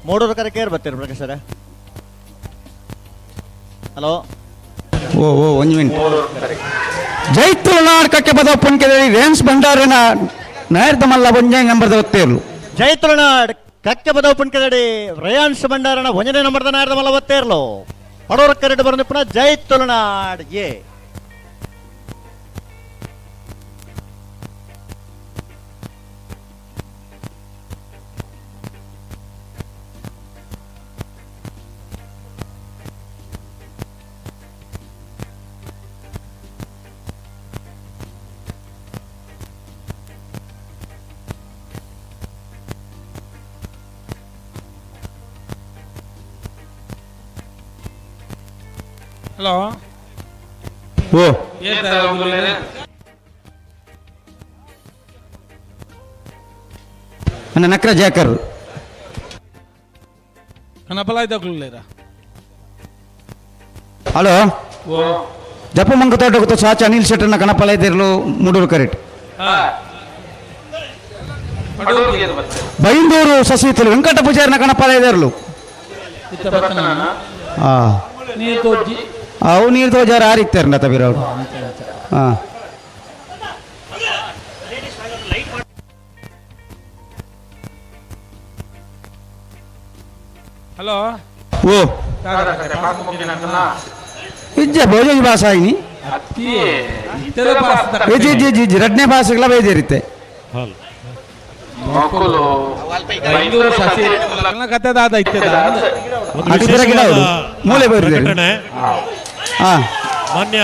ಮೂಡೂರು ಕರೆ ಕೇರ್ ಬರ್ತೀರಿ ಪ್ರಕಾಶ್ ಸರ್. ಹಲೋ ಓ ಓ ಒಂದು ಮಿನಿಟ್. ಜೈ ತುಳುನಾಡ್ ಕಕ್ಕೆ ಬದಪ್ಪನ್ ಕಿದಡಿ ರೇನ್ಸ್ ಭಂಡಾರನ ನಾಯರ್ದ ಮಲ್ಲ ಒಂಜೆ ನಂಬರ್ ಗೊತ್ತೇರ್ಲು. ಜೈ ತುಳುನಾಡ್ ಕಕ್ಕೆ ಪುಣ್ಕದಡಿ ರಯಾನ್ಶ್ ಭಂಡಾರನ ಒಂಜನೇ ನಂಬರ್ದ ನಾಯರದ ಮಲ್ಲ ಒತ್ತೇರ್ಲು ಪಡೋರ ಕರೆಡ್ ಬರನಿಪ್ಪುನ ಜೈ ತುಳುನಾಡ್ ಎ. ಹಲೋ. ಓ. ಅಣ್ಣ ನಕ್ರ ಜಾಕರ್. ಕನಪಲಾಯ್ದಕ್ಲೇರಾ. ಹಲೋ. ಓ. ಜಪ್ಪು ಮಂಕತೋಟ ಗೊತ್ತು ಸಾಚ ಅನಿಲ್ ಶೆಟ್ಟರ್ನ ಕಣಪಲಾಯ್ದಿರ್ಲು ಮೂಡೂರು ಕರೆಕ್ಟ್. ಬೈಂದೂರು ಸಸಿತಲು ವೆಂಕಟ ಪೂಜಾರಿನ ಕಣಪಲಾಯ್ದಿರ್ಲು. ಹಾ ಅವು ನೀರು ತೋಜಾರ ಆರಿಕ್ತಾರೆ ತಬೀರ್ ಅವರು. ಹಾಂ. ಹಲೋ. ಓ. ಇಜ್ಜ ಭೋಜನ ಭಾಷೆ ಆಯ್ನಿ. G G G G ರಡ್ನೇ ಭಾಷೆಗಳ ಬೈದೇರಿತ್ತೆ. ಮೂಲೆ ಬೈದಿರಿ. ಹಾ. ಮಾನ್ಯ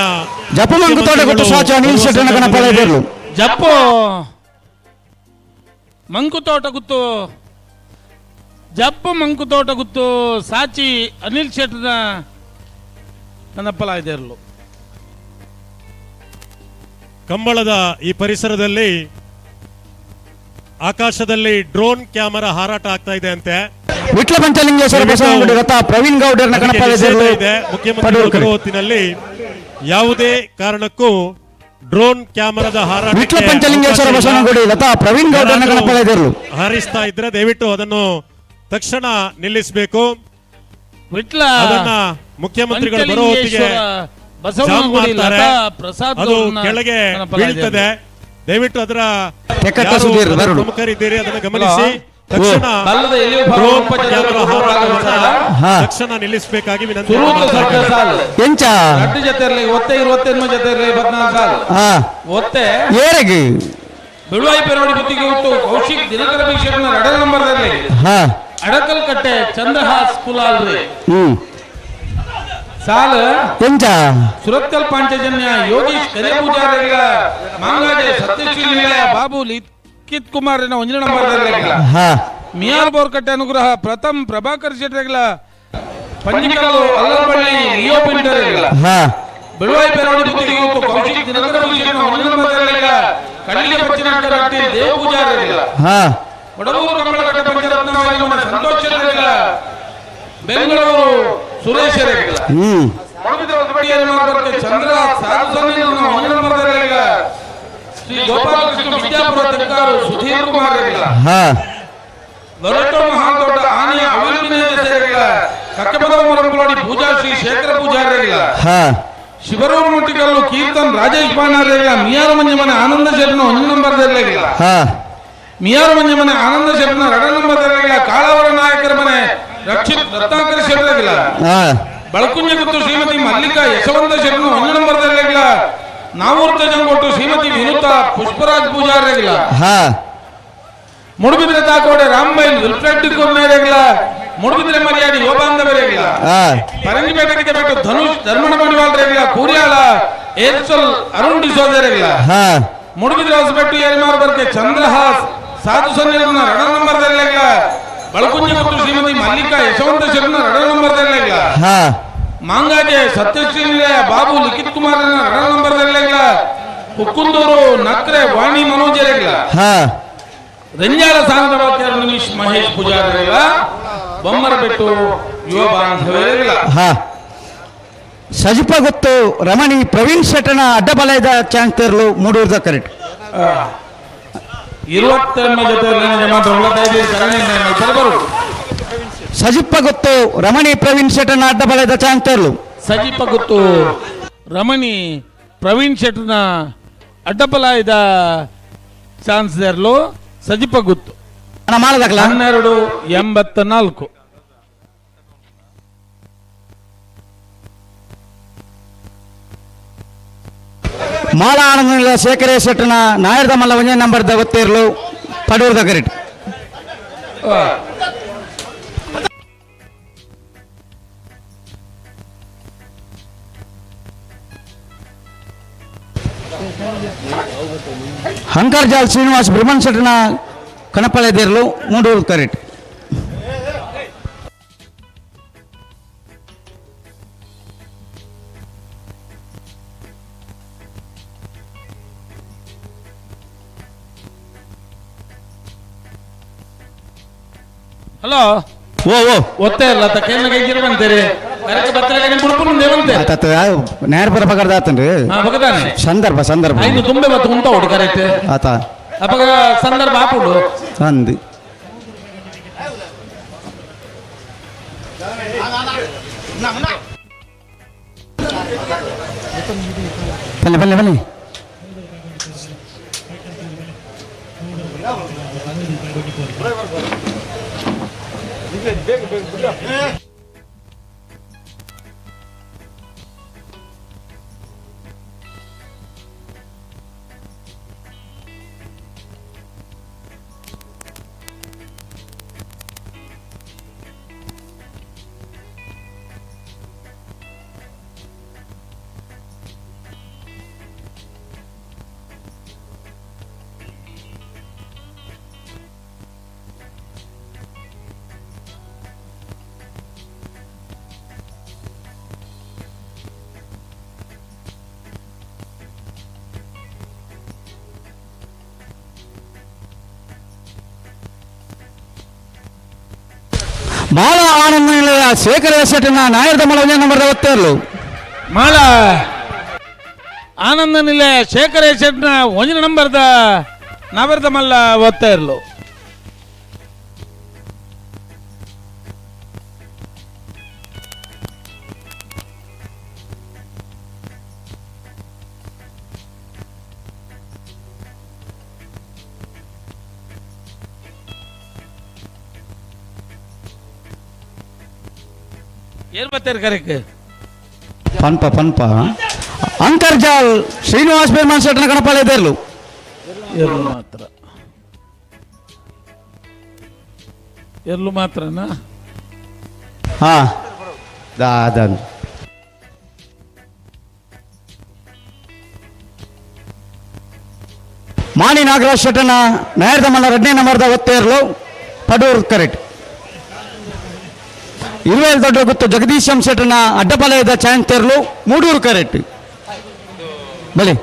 ಜಪ್ಪು ಮಂಕುತೋಟ ಗೊತ್ತು ಸಾಚ ಅನಿಲ್ ಶೆಟ್ಟರ್ನ ಕಣಪಲಾಯ್ದಿರ್ಲು. ಜಪ್ಪು ಮಂಕುತೋಟ ಗುತ್ತು ಜಪ್ಪು ಮಂಕುತೋಟ ಗುತ್ತು ಸಾಚಿ ಅನಿಲ್ ಶೆಟ್ಟರ್ನ ಕಣಪಲಾಯ್ದಿರ್ಲು. ಕಂಬಳದ ಈ ಪರಿಸರದಲ್ಲಿ ಆಕಾಶದಲ್ಲಿ ಡ್ರೋನ್ ಕ್ಯಾಮೆರಾ ಹಾರಾಟ ಆಗ್ತಾ ಇದೆ ಅಂತೆ. ವಿಟ್ಲ ಪಂಚಲಿಂಗೇಶ್ವರ ಬಸವನಗುಡಿ ರಥ ಪ್ರವೀಣ್ ಗೌಡರ್ನ ಕಣಪಲಾಯ್ದಿರ್ಲು. ಇದೆ. ಮುಖ್ಯಮಂತ್ರಿ ಬರುವ ಹೊತ್ತಿನಲ್ಲಿ ಯಾವುದೇ ಕಾರಣಕ್ಕೂ ಡ್ರೋನ್ ಕ್ಯಾಮೆರಾದ ಹಾರಾಟ ವಿಟ್ಲ ಪಂಚಲಿಂಗೇಶ್ವರ ಬಸವನಗುಡಿ ಲತಾ ಪ್ರವೀಣ್ ಗೌಡರ್ನ ಕಣಪಲಾಯ್ದಿರ್ಲು. ಹಾರಿಸ್ತಾ ಇದ್ರೆ ದಯವಿಟ್ಟು ಅದನ್ನು ತಕ್ಷಣ ನಿಲ್ಲಿಸಬೇಕು. ವಿಟ್ಲ ಅದನ್ನ ಮುಖ್ಯಮಂತ್ರಿಗಳು ಬರುವ ಹೊತ್ತಿಗೆ ಬಸವನಗುಡಿ ಲತಾ ಪ್ರಸಾದ್ ಅದು ಕೆಳಗೆ ಬೀಳ್ತದೆ. ದಯವಿಟ್ಟು ಅದರ ಪ್ರಮುಖರಿದ್ದೀರಿ, ಅದನ್ನು ಗಮನಿಸಿ ತಕ್ಷಣ ತಕ್ಷಣ ನಿಲ್ಲಿಸಬೇಕಾಗಿ ವಿನಂತಿ. ಬಿಳುವಾಯಿ ಪೆರೋಡಿ ಬುತ್ತಿಗೆ ಹುಟ್ಟು ಕೌಶಿಕ್ ದಿನಕರ ಬಿಷಪ್ನ ಎರಡನೇ ನಂಬರ್ದಲ್ಲಿ ಅಡಕಲ್ ಕಟ್ಟೆ ಚಂದ್ರಹಾಸ್ ಕುಲಾಲ್ರಿ ಸಾಲ ಎಂಚ ಸುರತ್ಕಲ್ ಪಾಂಚಜನ್ಯ ಯೋಗೀಶ್ ಕರಿಪೂಜಾರಿಗಳ ಮಾಂಗಾಜೆ ಸತ್ಯಶ್ರೀ ನಿಲಯ ಬಾಬು ಲಿಖಿತ್ ಕುಮಾರ್ ಒಂದನೇ ನಂಬರ್ದಲ್ಲಿ ಮಿಯಾರ್ ಬೋರ್ಕಟ್ಟೆ ಅನುಗ್ರಹ ಪ್ರಥಮ್ ಪ್ರಭಾಕರ್ ಶೆಟ್ಟರ್ಗಳ ಪಂಜಿಕಲ್ಲು ಅಲ್ಲಬಳ್ಳಿ ಲಿಯೋ ಪಿಂಟರ್ಗಳ ಬಿಳುವಾಯಿ ಪೆರೋಡಿ ಬುತ್ತಿಗೆ ಹುಟ್ಟು ಕೌಶಿಕ್ ದಿನಕರ ಬಿಷಪ್ನ ಒಂದನೇ ನಂಬರ್ದಲ್ಲಿ ಕಳ್ಳಿಗೆ ಪಚ್ಚಿನಾಟಕಿ ದೇವ ಪೂಜಾರಿಗಳ ಕೊಡಗೂರು ಕಮಲಕಟ್ಟೆ ಪಂಚರತ್ನ ಸಂತೋಷ್ ಶೆಟ್ಟರ್ಗಳ ಬೆಂಗಳೂರು ಸುರೇಶ್ ಚಂದ್ರ ಶ್ರೀ ಗೋಪಾಲಕೃಷ್ಣ ವಿದ್ಯಾಪುರ ತೆಕ್ಕಾರು ಸುಧೀರ್ ಕುಮಾರ್ ಲೊರೆಟೋ ಮಹಾಂತೋಟ ಆನೆಯ ಅವಿರ್ವಿನಯ ಕಕ್ಕಪದ ಮರಗುಲಾಡಿ ಪೂಜಾ ಶ್ರೀ ಶೇಖರ ಪೂಜಾರಿಗಳ ಶಿವರೂರು ಮುಟ್ಟಿಗಲ್ಲು ಕೀರ್ತನ್ ರಾಜೇಶ್ ಪಾನಾರಿಗಳ ಮಿಯಾರ ಮಂಜಮನೆ ಆನಂದ ಶೆಟ್ನ ಒಂದು ನಂಬರ್ದಲ್ಲಿಲ್ಲ ಮಿಯಾರ ಮಂಜಮನೆ ಆನಂದ ಶೆಟ್ನ ಎರಡನೇ ನಂಬರ್ದಲ್ಲಿಲ್ಲ ಕಾಳಾವರ ನಾಯಕರ ಮನೆ ರಕ್ಷಿತ್ ರತ್ನಾಕರ್ ಶೆಟ್ಟರಿಲ್ಲ ಬಳಕುಂಜ ಗುತ್ತು ಶ್ರೀಮತಿ ಮಲ್ಲಿಕಾ ಯಶವಂತ ಶೆಟ್ನ ಒಂದು ನಂಬರ್ದಲ್ಲಿಲ್ಲ ನಾವೂರ್ ತೇಜಂಗೊಟ್ಟು ಶ್ರೀಮತಿ ವಿನುತಾ ಪುಷ್ಪರಾಜ್ ಪೂಜಾರಿಗಳ ಮುಡುಬಿದ್ರೆ ತಾಕೋಡೆ ರಾಮಬೈಲ್ ವಿಲ್ಫ್ರೆಡ್ ಕೊನ್ನೇರೆಗಳ ಮುಡುಬಿದ್ರೆ ಮರ್ಯಾದೆ ಯೋಬಾಂಧವರೆಗಳ ಪರಂಗಿಪೇಟೆಗೆ ಬೆಟ್ಟು ಧನುಷ್ ಧರ್ಮಣ ಮಡಿವಾಳ್ರೆಗಳ ಕೂರ್ಯಾಳ ಏರ್ಸಲ್ ಅರುಣ್ ಡಿಸೋದರೆಗಳ ಮುಡುಬಿದ್ರೆ ಹೊಸಬೆಟ್ಟು ಏರಿಮಾರ್ ಬರ್ಕೆ ಚಂದ್ರಹಾಸ್ ಸಾಧು ಸನ್ನಿರನ ರಣ ನಂಬರ್ದಲ್ಲೆಗಳ ಬಳಕುಂಜ ಮತ್ತು ಶ್ರೀಮತಿ ಮಲ್ಲಿಕಾ ಯಶವಂತ ಶೆಟ್ನ ರಣ ನಂಬರ್ದಲ್ಲೆಗಳ ಮಾಂಗಾಜೆ ಸತ್ಯಶ್ರೀ ನಿಲಯ ಬಾಬು ಲಿಖಿತ್ ಕುಮಾರ್ ರಣ ನಂಬರ್ದಲ್ಲೆಗಳ ಕುಕ್ಕುಂದೂರು ನಕ್ರೆ ವಾಣಿ ಮನೋಜರೆಗಳ ರಂಜಾಲ ಸಾಂದ್ರ ವಾಕ್ಯರು ನಿಮಿಷ್ ಮಹೇಶ್ ಪೂಜಾರಿಗಳ ಬೊಮ್ಮರಬೆಟ್ಟು ಯುವ ಬಾಂಧವರಿಗಳ ಸಜಿಪ ಗೊತ್ತು ರಮಣಿ ಪ್ರವೀಣ್ ಶೆಟ್ಟನ ಅಡ್ಡಬಲಯದ ಚಾನ್ಸ್ ತೇರ್ಲು ಮೂಡೂರ್ದ ಕರೆಕ್ಟ್. ಸಜಿಪ್ಪ ಗೊತ್ತು ರಮಣಿ ಪ್ರವೀಣ್ ಶೆಟ್ಟನ ಅಡ್ಡಬಲಯದ ಚಾನ್ಸ್ ತೇರ್ಲು. ಸಜಿಪ ಗೊತ್ತು ರಮಣಿ ಪ್ರವೀಣ್ ಶೆಟ್ಟನ ಅಡ್ಡಬಲಯದ ಚಾನ್ಸ್ ತೇರ್ಲು ಸಜಿಪ ಗುತ್ತು. 12 84. ಮಾಲ ಆನಂದ ಶೇಖರೇ ಶೆಟ್ಟನ ನಾಯರ್ದ ಮಲ್ಲ ಒಂಜೇ ನಂಬರ್ the ಒತ್ತೇರ್ಲು ಪಡೂರ್ದ ಕರೆಟ್. ಹಂಕರ್ಜಾಲ್ ಶ್ರೀನಿವಾಸ್ ಬ್ರಹ್ಮನ್ ಶೆಟ್ಟನ ಕಣಪಳೆ ದೇರ್ಲು ಮೂಡೂರು ಕರೆಟ್. ಹಲೋ ಓ ಓ ಒತ್ತೆ ಇಲ್ಲ ತಕ್ಕೇನ ಕೈಗಿರ ಬಂತೀರಿ ಕರೆಕ್ಟ್ ಬತ್ತಲಗೆ ನಿಮ್ಮ ಬುಡ್ಪು ಮುಂದೆ ಬಂತೆ ಆತ ನೇರ ಪರ ಆತನ್ರಿ. ಹಾ, ಬಗದಾನೆ. ಸಂದರ್ಭ ಸಂದರ್ಭ ಐದು ತುಂಬೆ ಬತ್ತು ಉಂಟ ಉಡು ಕರೆಕ್ಟ್ ಆತ ಅಪಗ ಸಂದರ್ಭ ಆಪುಡು ಅಂದು ಬನ್ನಿ ಬನ್ನಿ ಬನ್ನಿ. ಮಾಲ ಆನಂದ ಶೇಖರ ಶೆಟ್ಟನ ನಾಯರ್ದ ಮಲ ಒಂಜೇ ನಂಬರ್ ಒತ್ತೇರ್ಲು. ಮಾಲ ಆನಂದ ನಿಲಯ ಶೇಖರ ಶೆಟ್ಟನ ಒಂಜಿನ ನಂಬರ್ದ ನವರ್ದ ಮಲ್ಲ ಒತ್ತೇರ್ಲು. ಏನ್ ಬರ್ತಾರೆ ಕರೆಕ್ಟ್ ಪನ್ಪ ಪನ್ಪ ಅಂತರ್ಜಾಲ್ ಶ್ರೀನಿವಾಸ್ ಬೇರ್ಮಾನ್ ಶೆಟ್ಟನ ಕಣಪಾಲೆ ದೇರ್ಲು. ಎರ್ಲು ಮಾತ್ರ ಎರ್ಲು ಮಾತ್ರನಾ? ಹಾ ದಾದ ಮಾಣಿ ನಾಗರಾಜ್ ಶೆಟ್ಟನ ನಾಯರ್ದ ಮಲ್ಲ ಎರಡನೇ ನಂಬರ್ದ ಒತ್ತೇರ್ಲು ಪಡೂರ್ ಕರೆಕ್ಟ್. ಇರುವೇಲ್ ದೊಡ್ಡ ಗುತ್ತು ಜಗದೀಶ್ ಎಂ ಶೆಟ್ಟನ ಅಡ್ಡಪಾಲಯದ ಚಾಯನ್ ತೇರ್ಲು ಮೂಡೂರು ಕರೆಕ್ಟ್. ಬಲಿ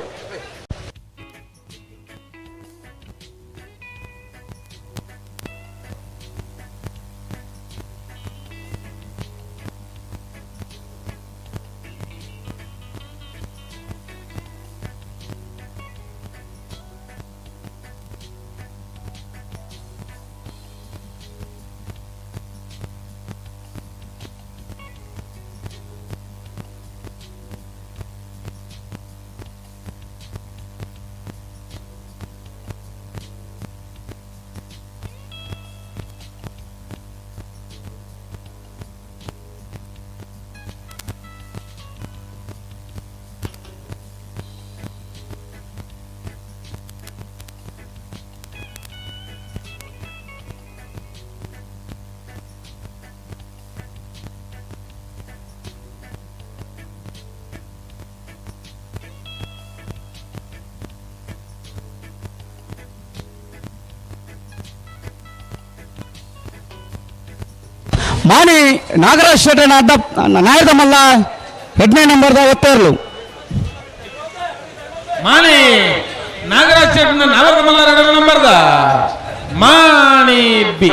ಮಾಣಿ ನಾಗರಾಜ್ ಶೆಟ್ಟನ ಅಡ್ಡ ನಾಯರ್ದ ಮಲ್ಲ ಎರಡನೇ ನಂಬರ್ದ ಒತ್ತೇರ್ಲು. ಮಾಣಿ ನಾಗರಾಜ್ ಶೆಟ್ಟನ ನಾಗರದ ಮಲ್ಲ ಎರಡನೇ ನಂಬರ್ದ ಮಾಣಿ ಬಿ.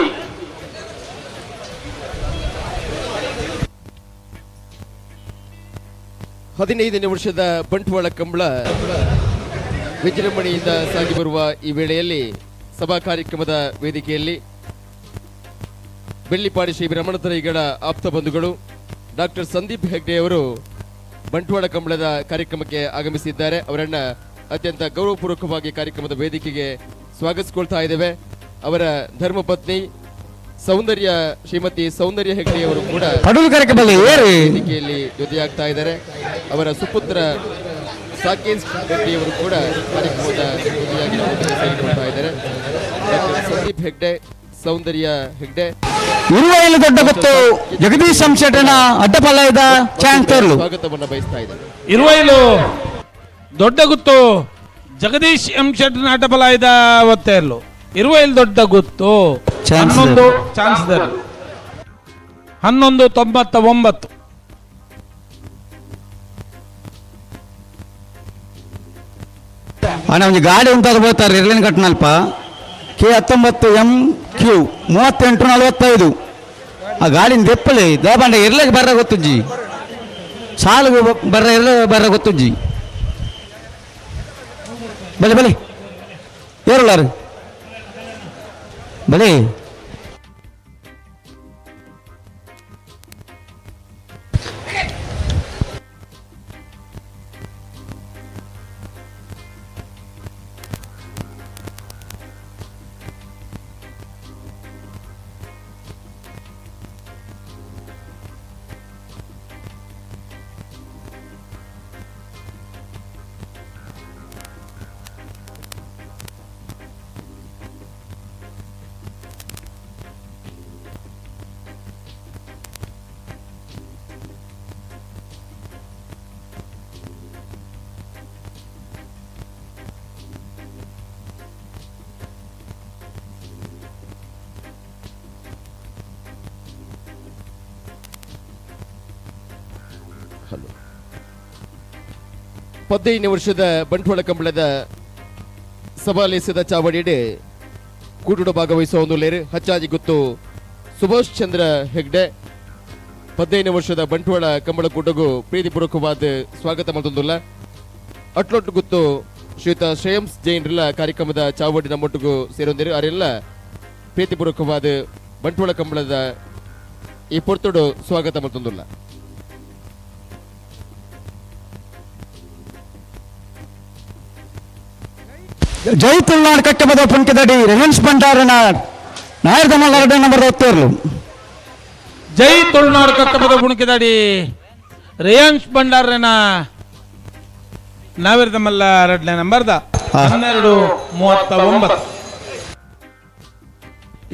15ನೇ ವರ್ಷದ ಬಂಟ್ವಾಳ ಕಂಬಳ ವಿಜೃಂಭಣೆಯಿಂದ ಸಾಗಿ ಬರುವ ಈ ವೇಳೆಯಲ್ಲಿ ಸಭಾ ಕಾರ್ಯಕ್ರಮದ ವೇದಿಕೆಯಲ್ಲಿ ಬೆಳ್ಳಿಪಾಡಿ ಶ್ರೀ ರಮಣತರೈಗಳ ಆಪ್ತ ಬಂಧುಗಳು ಡಾಕ್ಟರ್ ಸಂದೀಪ್ ಹೆಗ್ಡೆ ಅವರು ಬಂಟ್ವಾಳ ಕಂಬಳದ ಕಾರ್ಯಕ್ರಮಕ್ಕೆ ಆಗಮಿಸಿದ್ದಾರೆ. ಅವರನ್ನ ಅತ್ಯಂತ ಗೌರವಪೂರ್ವಕವಾಗಿ ಕಾರ್ಯಕ್ರಮದ ವೇದಿಕೆಗೆ ಸ್ವಾಗತಿಸಿಕೊಳ್ತಾ ಇದ್ದೇವೆ. ಅವರ ಧರ್ಮಪತ್ನಿ ಸೌಂದರ್ಯ ಶ್ರೀಮತಿ ಸೌಂದರ್ಯ ಹೆಗ್ಡೆ ಅವರು ಕೂಡ ವೇದಿಕೆಯಲ್ಲಿ ಜೊತೆಯಾಗ್ತಾ ಇದ್ದಾರೆ. ಅವರ ಸುಪುತ್ರ ಸಾಕೇಶ್ ಹೆಗ್ಡೆಯವರು ಕೂಡ ಕಾರ್ಯಕ್ರಮದ ಜೊತೆಯಾಗಿ ನಮ್ಮೊಂದಿಗೆ ಸೇರಿಕೊಳ್ತಾ ಇದ್ದಾರೆ. ಡಾಕ್ಟರ್ ಸಂದೀಪ್ ಹೆಗ್ಡೆ, ಸೌಂದರ್ಯ ಹೆಗ್ಡೆ, ಇರುವೈಲು ದೊಡ್ಡ ಗೊತ್ತು ಜಗದೀಶ್ ಸಂಶೆಟ್ಟನ ಅಡ್ಡಪಲ್ಲದ ಚಾನ್ಸರ್ಲು ಸ್ವಾಗತವನ್ನು ಬಯಸ್ತಾ ಇದ್ದಾರೆ. ಇರುವೈಲು ದೊಡ್ಡ ಗುತ್ತು ಜಗದೀಶ್ ಎಂ ಶೆಟ್ಟನ ಅಡ್ಡಪಲಾಯದ ಒತ್ತೆರ್ಲು. ಇರುವೈಲು ದೊಡ್ಡ ಗುತ್ತು 11 ಚಾನ್ಸ್ 11.99. ಅಣ್ಣ ಒಂದು ಗಾಡಿ ಉಂಟಾದ ಬೋತಾರೆ ಇರ್ಲಿನ ಕಟ್ಟನಲ್ಪ K 19 MQ 3845. ಆ ಗಾಡಿನ ದೆಪ್ಪಲಿ ದೇಬಂಡ ಇರ್ಲಿಕ್ಕೆ ಬರ್ರ ಗೊತ್ತುಜ್ಜಿ, ಸಾಲು ಬರ್ರ ಇರ್ಲ ಬರ್ರ ಗೊತ್ತುಜ್ಜಿ. ಬಲೆ ಬಲೆ ಏರುಳ್ಳಾರು ಬಲೆ. ಹಲೋ. 15 ವರ್ಷದ ಬಂಟ್ವಾಳ ಕಂಬಳದ ಸಭಾಲೇಸದ ಚಾವಡಿಡೆ ಕೂಟುಡ ಭಾಗವಹಿಸುವ ಒಂದು ಲೇರು ಹಚ್ಚಾಜಿ ಗುತ್ತು ಸುಭಾಷ್ ಚಂದ್ರ ಹೆಗ್ಡೆ 15 ವರ್ಷದ ಬಂಟ್ವಾಳ ಕಂಬಳ ಕೂಟಗೂ ಪ್ರೀತಿಪೂರ್ವಕವಾದ ಸ್ವಾಗತ ಮತ್ತೊಂದುಲ್ಲ. ಅಟ್ಲೊಟ್ಟು ಗುತ್ತು ಶ್ರೀಯುತ ಶ್ರೇಯಂಸ್ ಜೈನ್ರೆಲ್ಲ ಕಾರ್ಯಕ್ರಮದ ಚಾವಡಿ ನಮ್ಮೊಟ್ಟಿಗೂ ಸೇರೊಂದಿರು. ಅವರೆಲ್ಲ ಪ್ರೀತಿಪೂರ್ವಕವಾದ ಬಂಟ್ವಾಳ ಕಂಬಳದ ಈ ಪೊರ್ತುಡು ಸ್ವಾಗತ ಮತ್ತೊಂದುಲ್ಲ. ಜೈ ತುಳುನಾಡು ಕಟ್ಟಬದ ಪುಂಕಿದಡಿ ರೆಹನ್ಸ್ ಭಂಡಾರನ ನಾಯರ್ದ ಮಲ್ಲರಡ ನಂಬರ್ ಒತ್ತೇರ್ಲು. ಜೈ ತುಳುನಾಡು ಕಟ್ಟಬದ ಪುಣಕಿದಡಿ ರೇಯನ್ಸ್ ಭಂಡಾರನ ನಾವಿರದ ಮಲ್ಲ ಎರಡನೇ ನಂಬರ್ದ 12:39.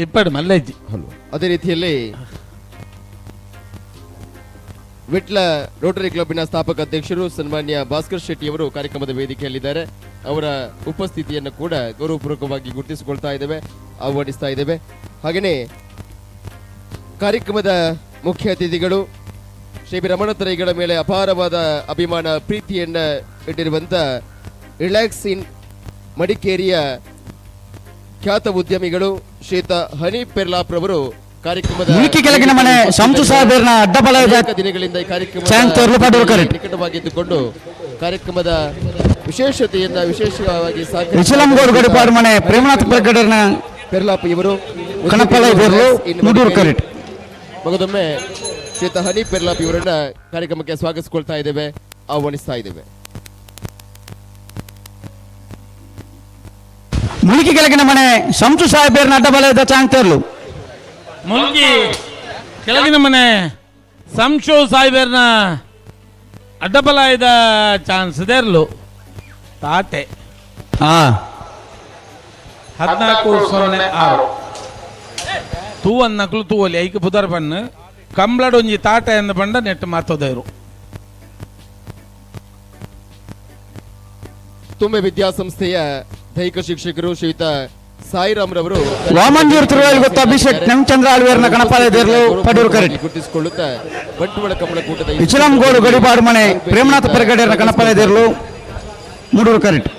ಇಪ್ಪಡು ಮಲ್ಲಜ್ಜಿ. ಹಲೋ. ಅದೇ ರೀತಿಯಲ್ಲಿ ವಿಟ್ಲ ರೋಟರಿ ಕ್ಲಬ್ನ ಸ್ಥಾಪಕ ಅಧ್ಯಕ್ಷರು ಸನ್ಮಾನ್ಯ ಭಾಸ್ಕರ್ ಶೆಟ್ಟಿ ಅವರು ಕಾರ್ಯಕ್ರಮದ ವೇದಿಕೆಯಲ್ಲಿದ್ದಾರೆ. ಅವರ ಉಪಸ್ಥಿತಿಯನ್ನು ಕೂಡ ಗೌರವಪೂರ್ವಕವಾಗಿ ಗುರುತಿಸಿಕೊಳ್ತಾ ಇದ್ದೇವೆ, ಆಹ್ವಾನಿಸ್ತಾ ಇದ್ದೇವೆ. ಹಾಗೆಯೇ ಕಾರ್ಯಕ್ರಮದ ಮುಖ್ಯ ಅತಿಥಿಗಳು ಶ್ರೀ ಬಿ ರಮಣತರೈಗಳ ಮೇಲೆ ಅಪಾರವಾದ ಅಭಿಮಾನ ಪ್ರೀತಿಯನ್ನು ಇಟ್ಟಿರುವಂಥ ರಿಲ್ಯಾಕ್ಸ್ ಇನ್ ಮಡಿಕೇರಿಯ ಖ್ಯಾತ ಉದ್ಯಮಿಗಳು ಶ್ರೀಯುತ ಹನಿ ಪೆರ್ಲಾಪ್ ರವರು ಕಾರ್ಯಕ್ರಮದ ಮುಲ್ಕಿ ಕೆಳಗಿನ ಮನೆ ಶಂಸು ಸಾಹೇಬರ್ನ ಅಡ್ಡಬಲದ ಅನೇಕ ದಿನಗಳಿಂದ ಈ ಚಾನ್ಸ್ ತೋರ್ಲು ಪಡೂರು ಕಾರ್ಯಕ್ರಮದ ಕರೆಕ್ಟ್. ನಿಕಟವಾಗಿದ್ದುಕೊಂಡು ಕಾರ್ಯಕ್ರಮದ ವಿಶೇಷತೆಯನ್ನ ವಿಶೇಷವಾಗಿ ಸಹಕರಿಸಿದ ಇಸ್ಲಾಂಗೋಡು ಗಡಿಪಾಡು ಮನೆ ಪ್ರೇಮನಾಥ್ ಪ್ರಗಡರ್ನ ಪೆರ್ಲಾಪ್ ಇವರು ಕಣಪಲ ಇವರು ಇನ್ ಮುಡೂರು ಮಡಿಕೇರಿ. ಕರೆಕ್ಟ್. ಮಗದೊಮ್ಮೆ ಶ್ರೀಯುತ ಹನಿ ಪೆರ್ಲಾಪ್ ಇವರನ್ನ ಕಾರ್ಯಕ್ರಮಕ್ಕೆ ಸ್ವಾಗತಿಸಿಕೊಳ್ತಾ ಇದ್ದೇವೆ, ಆಹ್ವಾನಿಸ್ತಾ ಇದ್ದೇವೆ. ಮುಲ್ಕಿ ಕೆಳಗಿನ ಮನೆ ಶಂಸು ಸಾಹೇಬರ್ನ ಅಡ್ಡಬಲದ ಚಾನ್ಸ್ ತೋರ್ಲು. ಮುಲ್ಕಿ ಕೆಳಗಿನ ಮನೆ ಸಂಶು ಸಾಹೇಬರ್ನ ಅಡ್ಡಬಲಾಯದ ಚಾನ್ಸ್ ದೇರ್ಲು ತಾಟೆ 14:06. ತೂವನ್ ನಕಲು ತೂವಲಿ ಐಕ್ ಪುದರ್ ಬಣ್ಣ ಕಂಬ್ಳಡೊಂಜಿ ತಾಟೆ ಎಂದ ಬಂಡ ನೆಟ್ಟು ಮಾತೋದೈರು. ತುಂಬೆ ವಿದ್ಯಾಸಂಸ್ಥೆಯ ದೈಹಿಕ ಶಿಕ್ಷಕರು ಶ್ರೀಯುತ ಸಾಯಿರಾಮ್ ರವರು ವಾಮಂಜೂರ್ ತಿರುವಲ್ಲಿ ಗೊತ್ತು ಅಭಿಷೇಕ್ ನಮಚಂದ್ರ ಆಳ್ವೇರ್ನ ಕಣಪಾಲೆ ದೇರ್ಲು ಪಡೂರು ಕರೆಕ್ಟ್. ಗುರುತಿಸಿಕೊಳ್ಳುತ್ತಾ ಬಂಟ್ವಾಳ ಕಮಲ ಕೂಟದ ಇಚಲಂಗೋಡು ಗಡಿಪಾಡು ಮನೆ ಪ್ರೇಮನಾಥ ಪೆರಗಡೆಯರ ಕಣಪಾಲೆ ದೇರ್ಲು ಮೂಡೂರು ಕರೆಕ್ಟ್.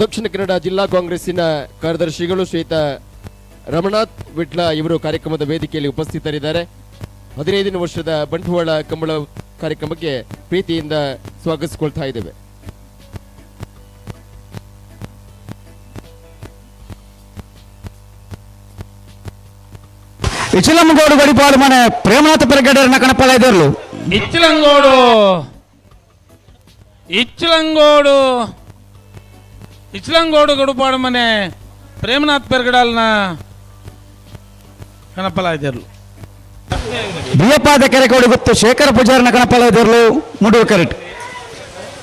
ದಕ್ಷಿಣ ಕನ್ನಡ ಜಿಲ್ಲಾ ಕಾಂಗ್ರೆಸ್ಸಿನ ಕಾರ್ಯದರ್ಶಿಗಳು ಶ್ರೀಯುತ ರಮಣಾಥ್ ವಿಟ್ಲ ಇವರು ಕಾರ್ಯಕ್ರಮದ ವೇದಿಕೆಯಲ್ಲಿ ಉಪಸ್ಥಿತರಿದ್ದಾರೆ. 15 ವರ್ಷದ ಬಂಟ್ವಾಳ ಕಂಬಳ ಕಾರ್ಯಕ್ರಮಕ್ಕೆ ಪ್ರೀತಿಯಿಂದ ಸ್ವಾಗತಿಸಿಕೊಳ್ತಾ ಇದ್ದೇವೆ. ಇಚಿಲಂಗೋಡು ಗಡಿಪಾಡು ಮನೆ ಪ್ರೇಮನಾಥ ಪೆರಗಡರನ್ನ ಕಣಪಾಲ ಇದ್ದರ್ಲು. ಇಚ್ಚಿಲಂಗೋಡು ಇಚ್ಚಿಲಂಗೋಡು ಇಚ್ಚಿಲಂಗೋಡು ಗಡುಪಾಡು ಮನೆ ಪ್ರೇಮನಾಥ್ ಪೆರ್ಗಡಲ್ನ ಕಣಪಲ ಇದ್ದರ್ಲು. ಬಿಯಪ್ಪಾದ ಕೆರೆಕೋಡು ಗೊತ್ತು ಶೇಖರ ಪೂಜಾರನ ಕಣಪಾಲ ಇದ್ದರ್ಲು ಮೂಡೂರು ಕರೆಟ್.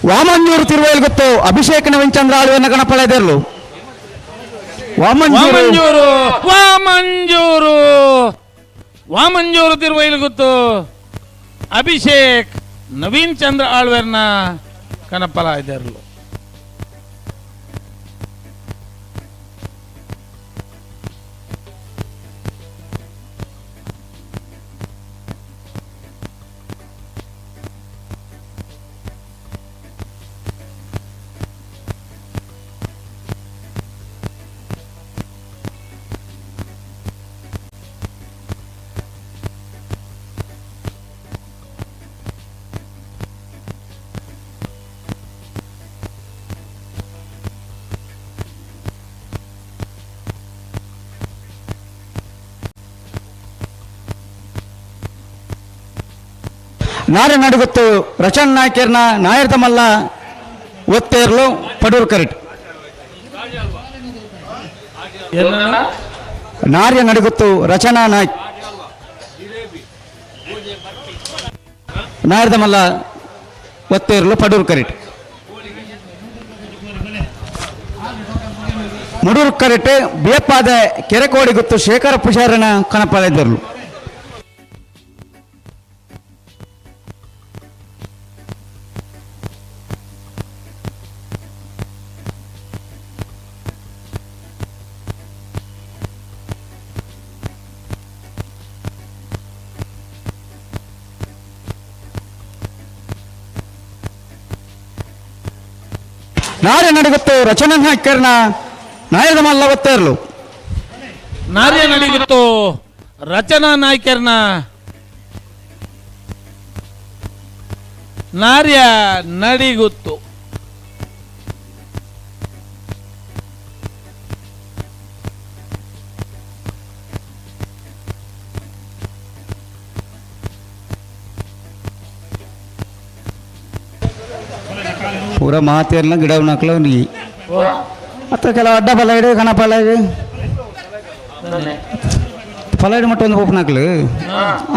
ವಾಮಂಜೂರು ತಿರುವೈಲ್ ಗೊತ್ತು ಅಭಿಷೇಕ ನವೀನ್ ಆಳುವನ್ನ ಕಣಪಾಲ ಇದ್ದರ್ಲು. ವಾಮಂಜೂರು ವಾಮಂಜೂರು ವಾಮಂಜೂರು ತಿರುವೈಲ್ ಗೊತ್ತು ಅಭಿಷೇಕ್ ನವೀನ್ ಚಂದ್ರ ಆಳ್ವೆರ್ನ ಕಣಪಲ ಇದ್ದರ್ಲು. ನಾರೆ ನಡುಗುತ್ತು ರಚನ್ ನಾಯ್ಕರ್ನ ನಾಯರ್ತಮಲ್ಲ ಒತ್ತೇರ್ಲು ಪಡೂರು ಕರೆಟ್. ನಾರ್ಯ ನಡುಗುತ್ತು ರಚನಾ ನಾಯ್ಕ್ ನಾಯರ್ದಮಲ್ಲ ಒತ್ತೇರ್ಲು ಪಡೂರು ಕರೆಟ್. ಮುಡೂರು ಕರೆಟ್ ಬೇಪಾದ ಕೆರೆಕೋಡಿ ಗುತ್ತು ಶೇಖರ ಪೂಜಾರನ ಕಣಪಾಲ ಇದ್ದರು. ನಾರ್ಯ ನಡುಗುತ್ತು ರಚನಾ ನಾಯ್ಕರ್ನ ನಾಯರ್ದಮಲ್ಲ ಒತ್ತೇರ್ಲು. ನಾರ್ಯ ನಡಿಗುತ್ತು ರಚನಾ ನಾಯ್ಕರ್ನ ನಾರ್ಯ ನಡಿಗುತ್ತು. ಪೂರ ಮಾತೇರ್ಲ ಗಿಡ ನಕ್ಲ ನೀ ಅತ್ತ ಕೆಲವು ಅಡ್ಡ ಫಲ ಇಡು ಕಣ ಫಲ ಇಡು ಫಲ ಇಡು ಮಟ್ಟ ಒಂದು ಪೋಪನಾಕ್ಲು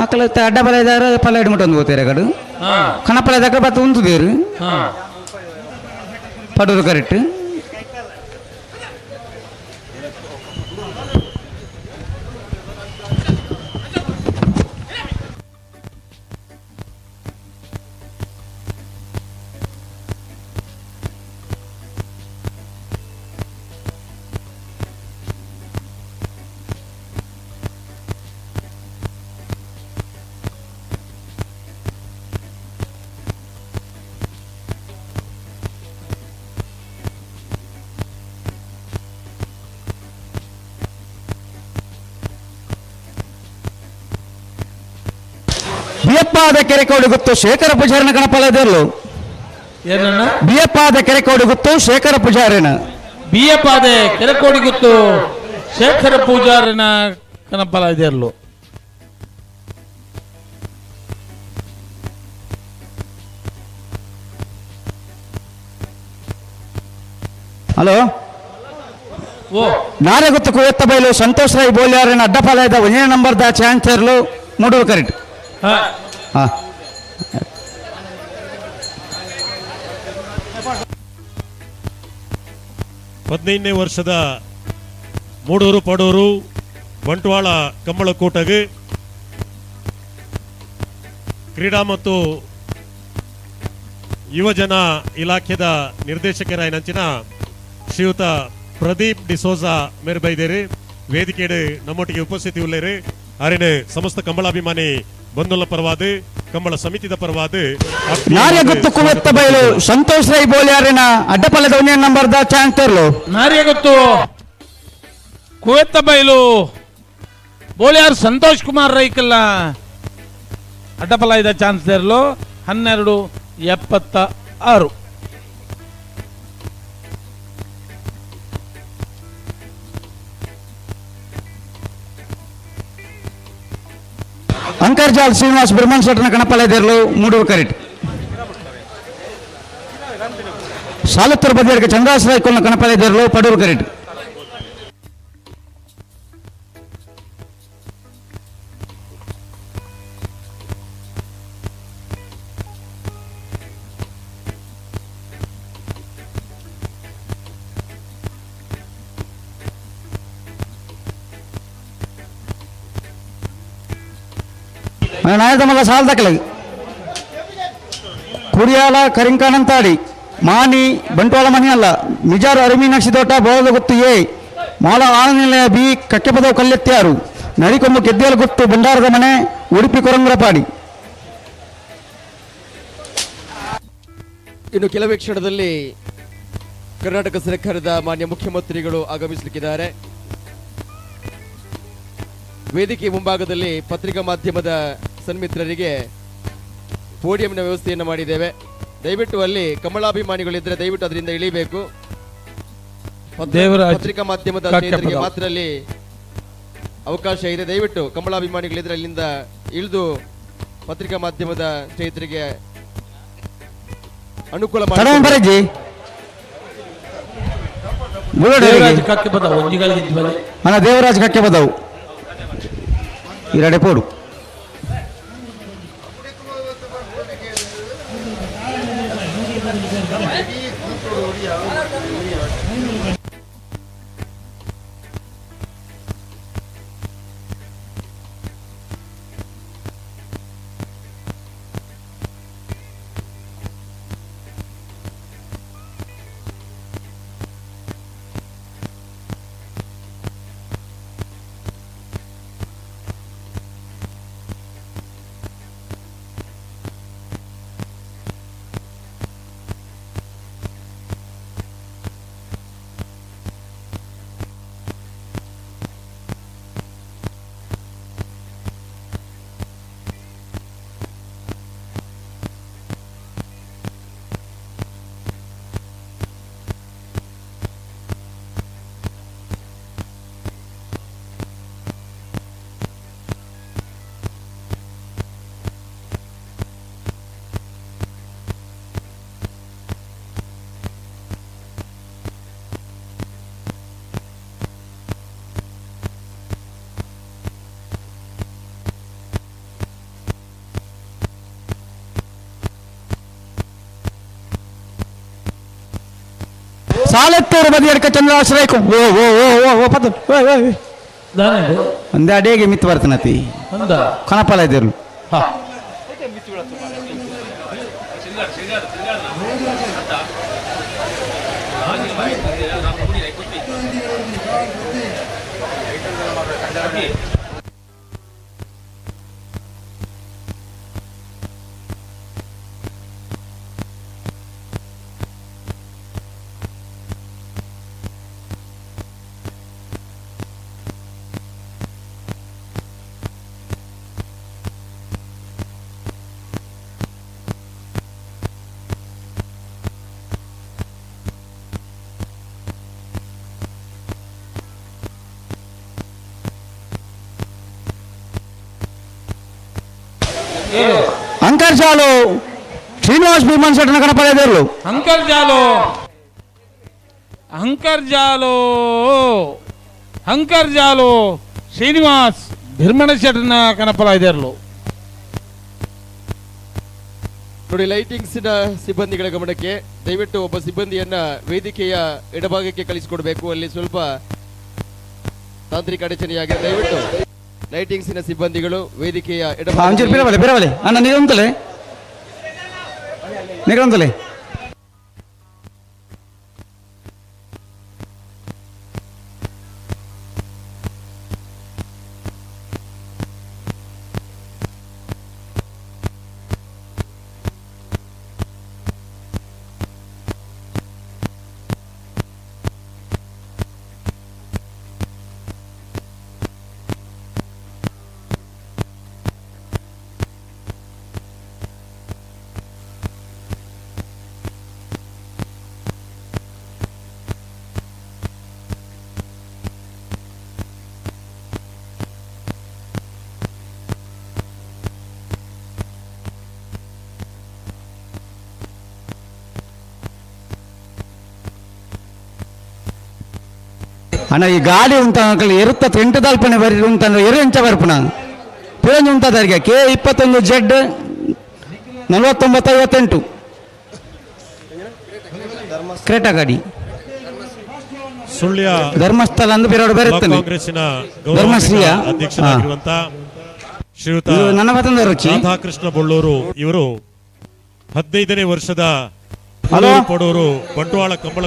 ಆಕಲ ಅಡ್ಡ ಫಲ ಇದ್ದಾರೆ ಫಲ ಇಡು ಮಟ್ಟ ಒಂದು ಹೋಗ್ತಾರೆ ಕಡು ಕಣ ಫಲ ಇದ್ದಕ್ಕೆ ಬತ್ತ ಉಂತು ಬೇರು ಪಡೂರು ಕರೆಕ್ಟ್. ಬಿಯಪ್ಪಾದ ಕೆರೆಕೋಡು ಗೊತ್ತು ಶೇಖರ ಪೂಜಾರಿನ ಗಣಪಾಲ ಇದ್ದರ್ಲು. ಬಿಯಪ್ಪಾದ ಕೆರೆಕೋಡು ಗೊತ್ತು ಶೇಖರ ಪೂಜಾರಿನ ಬಿಯಪ್ಪಾದೆ ಕೆರೆಕೋಡಿ ಗೊತ್ತು ಶೇಖರ ಪೂಜಾರಿನ ಗಣಪಾಲ ಇದ್ದರ್ಲು. ಹಲೋ ನಾಳೆ ಗೊತ್ತು ಕುವೆತ್ತ ಬೈಲು ಸಂತೋಷ್ ರೈ ಬೋಲ್ಯಾರಿನ ಅಡ್ಡಪಾಲಯದ ಒಂದನೇ ನಂಬರ್ದ ಚಾನ್ಸರ್ಲು ಮೂಡೂರು ಕರೆಕ್ಟ್. ಹಾಂ 15ನೇ ವರ್ಷದ ಮೂಡೂರು ಪಡೂರು ಬಂಟ್ವಾಳ ಕಂಬಳಕೂಟಗೆ ಕ್ರೀಡಾ ಮತ್ತು ಯುವಜನ ಇಲಾಖೆದ ನಿರ್ದೇಶಕರಾಯನಂಚಿನ ಶ್ರೀಯುತ ಪ್ರದೀಪ್ ಡಿಸೋಜಾ ಮೇರ್ಬೈದೇರಿ ವೇದಿಕೆಡು ನಮ್ಮೊಟ್ಟಿಗೆ ಉಪಸ್ಥಿತಿ ಉಳ್ಳೇರಿ. ಅರಿಣೆ ಸಮಸ್ತ ಕಂಬಳಾಭಿಮಾನಿ ಬಂಧುಲ ಪರವಾದ ಕಂಬಳ ಸಮಿತಿದ ಪರವಾದ ನಾರ್ಯಗುತ್ತು ಕುವೆತ್ತ ಬಯಲು ಸಂತೋಷ್ ರೈ ಬೋಲ್ಯಾರಿನ ಅಡ್ಡಪಲ್ಲದ ಒಂದೇ ನಂಬರ್ದ ಚಾನ್ಸರ್ಲು. ನಾರ್ಯಗುತ್ತು ಕುವೆತ್ತ ಬಯಲು ಬೋಲ್ಯಾರ್ ಸಂತೋಷ್ ಕುಮಾರ್ ರೈಕಲ್ಲ ಅಡ್ಡಪಲ್ಲ ಇದ್ದ ಚಾನ್ಸರ್ಲು 12:76. ಅಂಕರ್ಜಾಲ್ ಶ್ರೀನಿವಾಸ್ ಬ್ರಹ್ಮನ್ ಶೆಟ್ಟನ ಕಣಪಲೆದೇರ್ಲು ಮೂಡೂರು ಕರೆಟ್ ಸಾಲತ್ತೂರು ಬದಿಯಡ್ಕ ಚಂದ್ರಾಶ್ರಯ ಕೊಲ್ಲ ಕಣಪಲೆದೇರ್ಲು ಪಡೂರು ಕರೆಟ್ ನಾಯದಮಲ್ಲ ಸಾಲದಕಲೆ ಕುಡಿಯಾಲ ಕರಿಂಕಾನಂತಾಡಿ ಮಾನಿ ಬಂಟ್ವಾಳ ಮಣಿಯಲ್ಲ ಮಿಜಾರು ಅರಿಮೀನಾಕ್ಷಿ ತೋಟ ಬೋಳದ ಗುತ್ತು ಎ ಮಾಲ ಆನಂದನಿಲಯ ಬಿ ಕಕ್ಕೆಪದವು ಕಲ್ಲೆತ್ಯಾರು ನರಿಕೊಂಬು ಗೆದ್ದೆಯಲ ಗುತ್ತು ಭಂಡಾರದ ಮನೆ ಉಡುಪಿ ಕೊರಂಗ್ರಪಾಡಿ. ಇನ್ನು ಕೆಲವೇ ಕ್ಷಣದಲ್ಲಿ ಕರ್ನಾಟಕ ಸರ್ಕಾರದ ಮಾನ್ಯ ಮುಖ್ಯಮಂತ್ರಿಗಳು ಆಗಮಿಸಲಿಕ್ಕಿದ್ದಾರೆ. ವೇದಿಕೆ ಮುಂಭಾಗದಲ್ಲಿ ಪತ್ರಿಕಾ ಮಾಧ್ಯಮದ ಸನ್ಮಿತ್ರರಿಗೆ ಪೋಡಿಯಂನ ವ್ಯವಸ್ಥೆಯನ್ನು ಮಾಡಿದ್ದೇವೆ. ದಯವಿಟ್ಟು ಅಲ್ಲಿ ಕಮಲಾಭಿಮಾನಿಗಳಿದ್ರೆ ದಯವಿಟ್ಟು ಅದರಿಂದ ಇಳಿಬೇಕು. ಪತ್ರಿಕಾ ಮಾಧ್ಯಮದ ಸ್ನೇಹಿತರಿಗೆ ಮಾತ್ರ ಅಲ್ಲಿ ಅವಕಾಶ ಇದೆ. ದಯವಿಟ್ಟು ಕಮಲಾಭಿಮಾನಿಗಳಿದ್ರೆ ಅಲ್ಲಿಂದ ಇಳಿದು ಪತ್ರಿಕಾ ಮಾಧ್ಯಮದ ಸ್ನೇಹಿತರಿಗೆ ಅನುಕೂಲ ಮಾಡಿ. ದೇವರಾಜ್ ಕಕ್ಕೆ ಬದವು ಎರಡೆ ಪೋಡು. ಸಾಲತ್ತೂರು ಬದಿಯಡ್ಕ ಚಂದ್ರಾಶ್ರಯಕು ಓ ಓ ಓ ಓ ಓ ಪದ ಒಂದೇ ಅಡಿಗೆ ಮಿತ್ತು ಬರ್ತನತಿ ಕಣಪಾಲ ಇದ್ದಿರ್ಲು. ಅಂಕರ್ಜಾಲು ಶ್ರೀನಿವಾಸ್ ಭೀಮನ್ ಶೆಟ್ಟನ ಕಣಪಲೆದೇರ್ಲು. ಅಂಕರ್ಜಾಲು ಅಂಕರ್ಜಾಲು ಅಂಕರ್ಜಾಲು ಶ್ರೀನಿವಾಸ್ ಭಿರ್ಮಣ ಶೆಟ್ಟನ ಕಣಪಲೆದೇರ್ಲು. ನೋಡಿ, ಲೈಟಿಂಗ್ಸ್ ಸಿಬ್ಬಂದಿಗಳ ಗಮನಕ್ಕೆ, ದಯವಿಟ್ಟು ಒಬ್ಬ ಸಿಬ್ಬಂದಿಯನ್ನ ವೇದಿಕೆಯ ಎಡಭಾಗಕ್ಕೆ ಕಳಿಸಿಕೊಡ್ಬೇಕು. ಅಲ್ಲಿ ಸ್ವಲ್ಪ ತಾಂತ್ರಿಕ ಅಡಚಣೆಯಾಗಿದೆ. ದಯವಿಟ್ಟು ಲೈಟಿಂಗ್ಸಿನ ಸಿಬ್ಬಂದಿಗಳು ವೇದಿಕೆಯ ಎಡಭಾಗ ಬೇರವಲೆ ಅಣ್ಣ ನೀರೊಂತಲೆ ನೀರೊಂತಲೆ. ಅಣ್ಣ ಈ ಗಾಡಿ ಉಂಟ ಎರುತ್ತ ತೆಂಟು ದಲ್ಪನೆ ಬರಿ ಉಂಟಂದ್ರೆ ಎರು ಎಂಚ ಬರ್ಪುನ ಪಿರಂಜಿ ಉಂಟದರಿಗೆ ಕೆ 21 ಜೆಡ್ 49 58 ಕ್ರೇಟಾ ಗಾಡಿ. ಸುಳ್ಯ ಧರ್ಮಸ್ಥಳ ಅಂದು ಬೇರೆ ಬ್ಲಾಕ್ ಕಾಂಗ್ರೆಸ್ಸಿನ ಧರ್ಮಶ್ರೀಯ ಅಧ್ಯಕ್ಷರಾಗಿರುವಂತ ಶ್ರೀಯುತ ನನ್ನ ಪತಂದ ರುಚಿ ರಾಧಾಕೃಷ್ಣ ಬೊಳ್ಳೂರು ಇವರು 15ನೇ ವರ್ಷದ ಪಡೂರು ಬಂಟ್ವಾಳ ಕಂಬಳ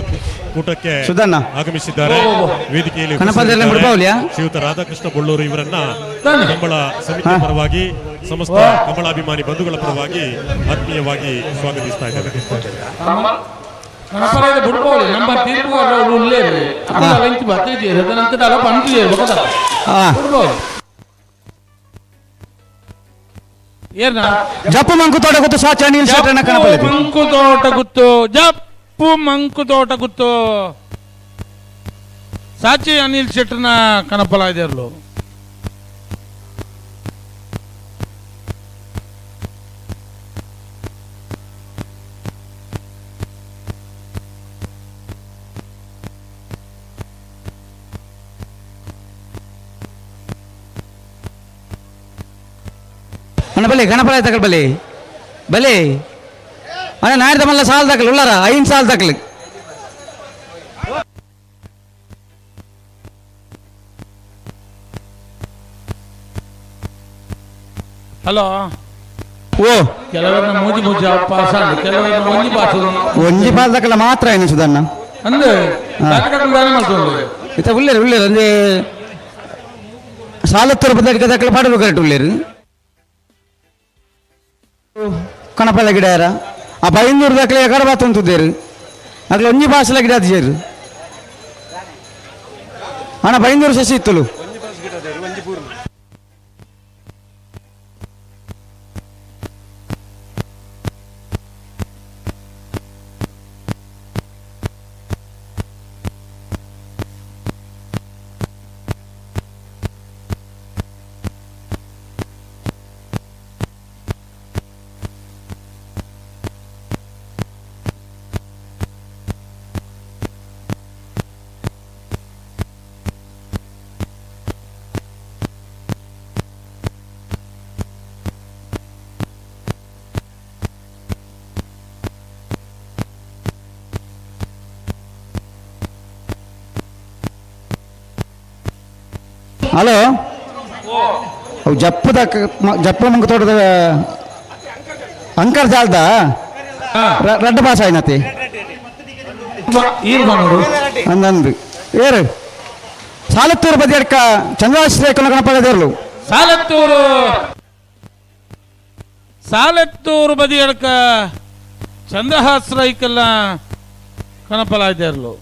ಕೂಟಕ್ಕೆ ಆಗಮಿಸಿದ್ದಾರೆ. ವೇದಿಕೆಯಲ್ಲಿ ಶ್ರೀಯುತ ರಾಧಾಕೃಷ್ಣ ಬೊಳ್ಳೂರು ಇವರನ್ನ ಕಂಬಳ ಸಮಿತಿ ಪರವಾಗಿ ಸಮಸ್ತ ಕಂಬಳಾಭಿಮಾನಿ ಬಂಧುಗಳ ಪರವಾಗಿ ಆತ್ಮೀಯವಾಗಿ ಸ್ವಾಗತಿಸ್ತಾ ಇದ್ದಾರೆ. ಜಪ್ಪು ಮಂಕು ತೋಟ ಗೊತ್ತು ಸಾಚ ಅನಿಲ್ ಶೆಟ್ಟಣ್ಣ ಕಣಪಲ್ಲಿ ಮಂಕು ತೋಟ ಗುತ್ತು ಜಪ್ಪು ಮಂಕು ತೋಟ ಗುತ್ತು ಸಾಚಿ ಅನಿಲ್ ಶೆಟ್ಟರ್ನ ಕಣಪಲ ಇದೆರಲು. ಅಣ್ಣ ಬಲಿ ಗಣಪಲ ತಕಲ್ ಬಲಿ ಬಲಿ ಅಣ್ಣ ನಾಯ್ದ ಮಲ್ಲ ಸಾಲ್ ತಕಲ್ ಉಳ್ಳಾರ 5 ಸಾಲ್ ತಕಲ್. ಹಲೋ ಓ ಕೆಲವರನ್ನ ಮೂಜಿ ಮೂಜಿ ಪಾಸ್ ಕೆಲವರನ್ನ ಒಂಜಿ ಪಾಸ್ ಒಂಜಿ ಪಾಸ್ ತಕಲ ಮಾತ್ರ ಏನು ಸುಧಣ್ಣ ಅಂದೆ ಇತ್ತ ಉಳ್ಳೇರು ಉಳ್ಳೇರು ಅಂದೆ ಸಾಲತ್ತೂರು ಬಂದ ತಕಲ ಪಾಡಲು ಕರೆಕ್ಟ್ ಉಳ್ಳೇರು ಕಣಪಲ್ಲ ಗಿಡ ಆ ಬೈಂದೂರು ದಾಖಲೆ ಎಕಡೆ ಬಾತುಂತುದ್ದೇರು ಅಕ್ಲೆ ಒಂಜಿ ಭಾಷೆಲ ಗಿಡ ಸೇರು ಅಣ್ಣ ಬೈಂದೂರು ಶಶಿ ಇತ್ತಲು. ಹಲೋ ಅವು ಜಪ್ಪದ ಜಪ್ಪ ಮಂಗ ತೋಟದ ಅಂಕರ್ ಜಾಲ್ದ ರಡ್ಡ ಭಾಷೆ ಆಯ್ನತಿ ಅಂದಂದು ಏರು ಸಾಲತ್ತೂರು ಬದಿಯಡ್ಕ ಚಂದ್ರಾಶ್ರಯ ಗಣಪದೇರ್ಲು ಸಾಲತ್ತೂರು ಸಾಲತ್ತೂರು ಬದಿಯಡ್ಕ ಚಂದ್ರಹಾಸ್ರೈಕಲ್ಲ ಕಣಪಲಾಯ್ದೇರ್ಲು.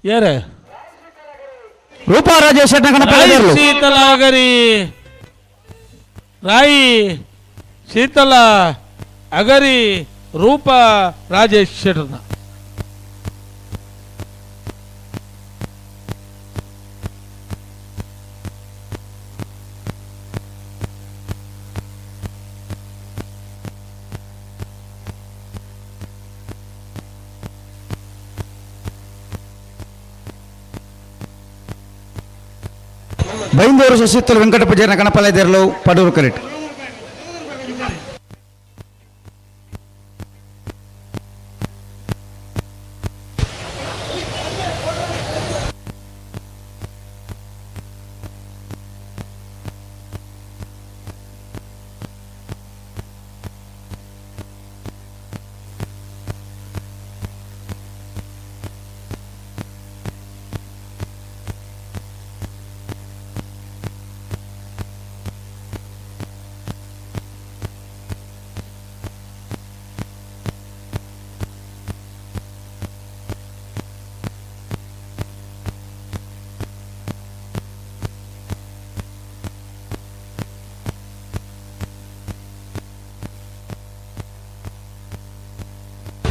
ಯಾರೇ ರೂಪಾ ರಾಜೇಶ್ ಶೀತಲ ಅಗರಿ ರಾಯಿ ಶೀತಲ ಅಗರಿ ರೂಪಾ ರಾಜೇಶ್ ಶೆಟ್ಟರ್ನ. ಬೈಂದೂರು ಶಶಿತ್ತಲು ವೆಂಕಟ ಪೂಜಾರಿನ ಕಣಪಲೈದೇರ್ಲು ಪಡೂರು ಕರೆಟ್.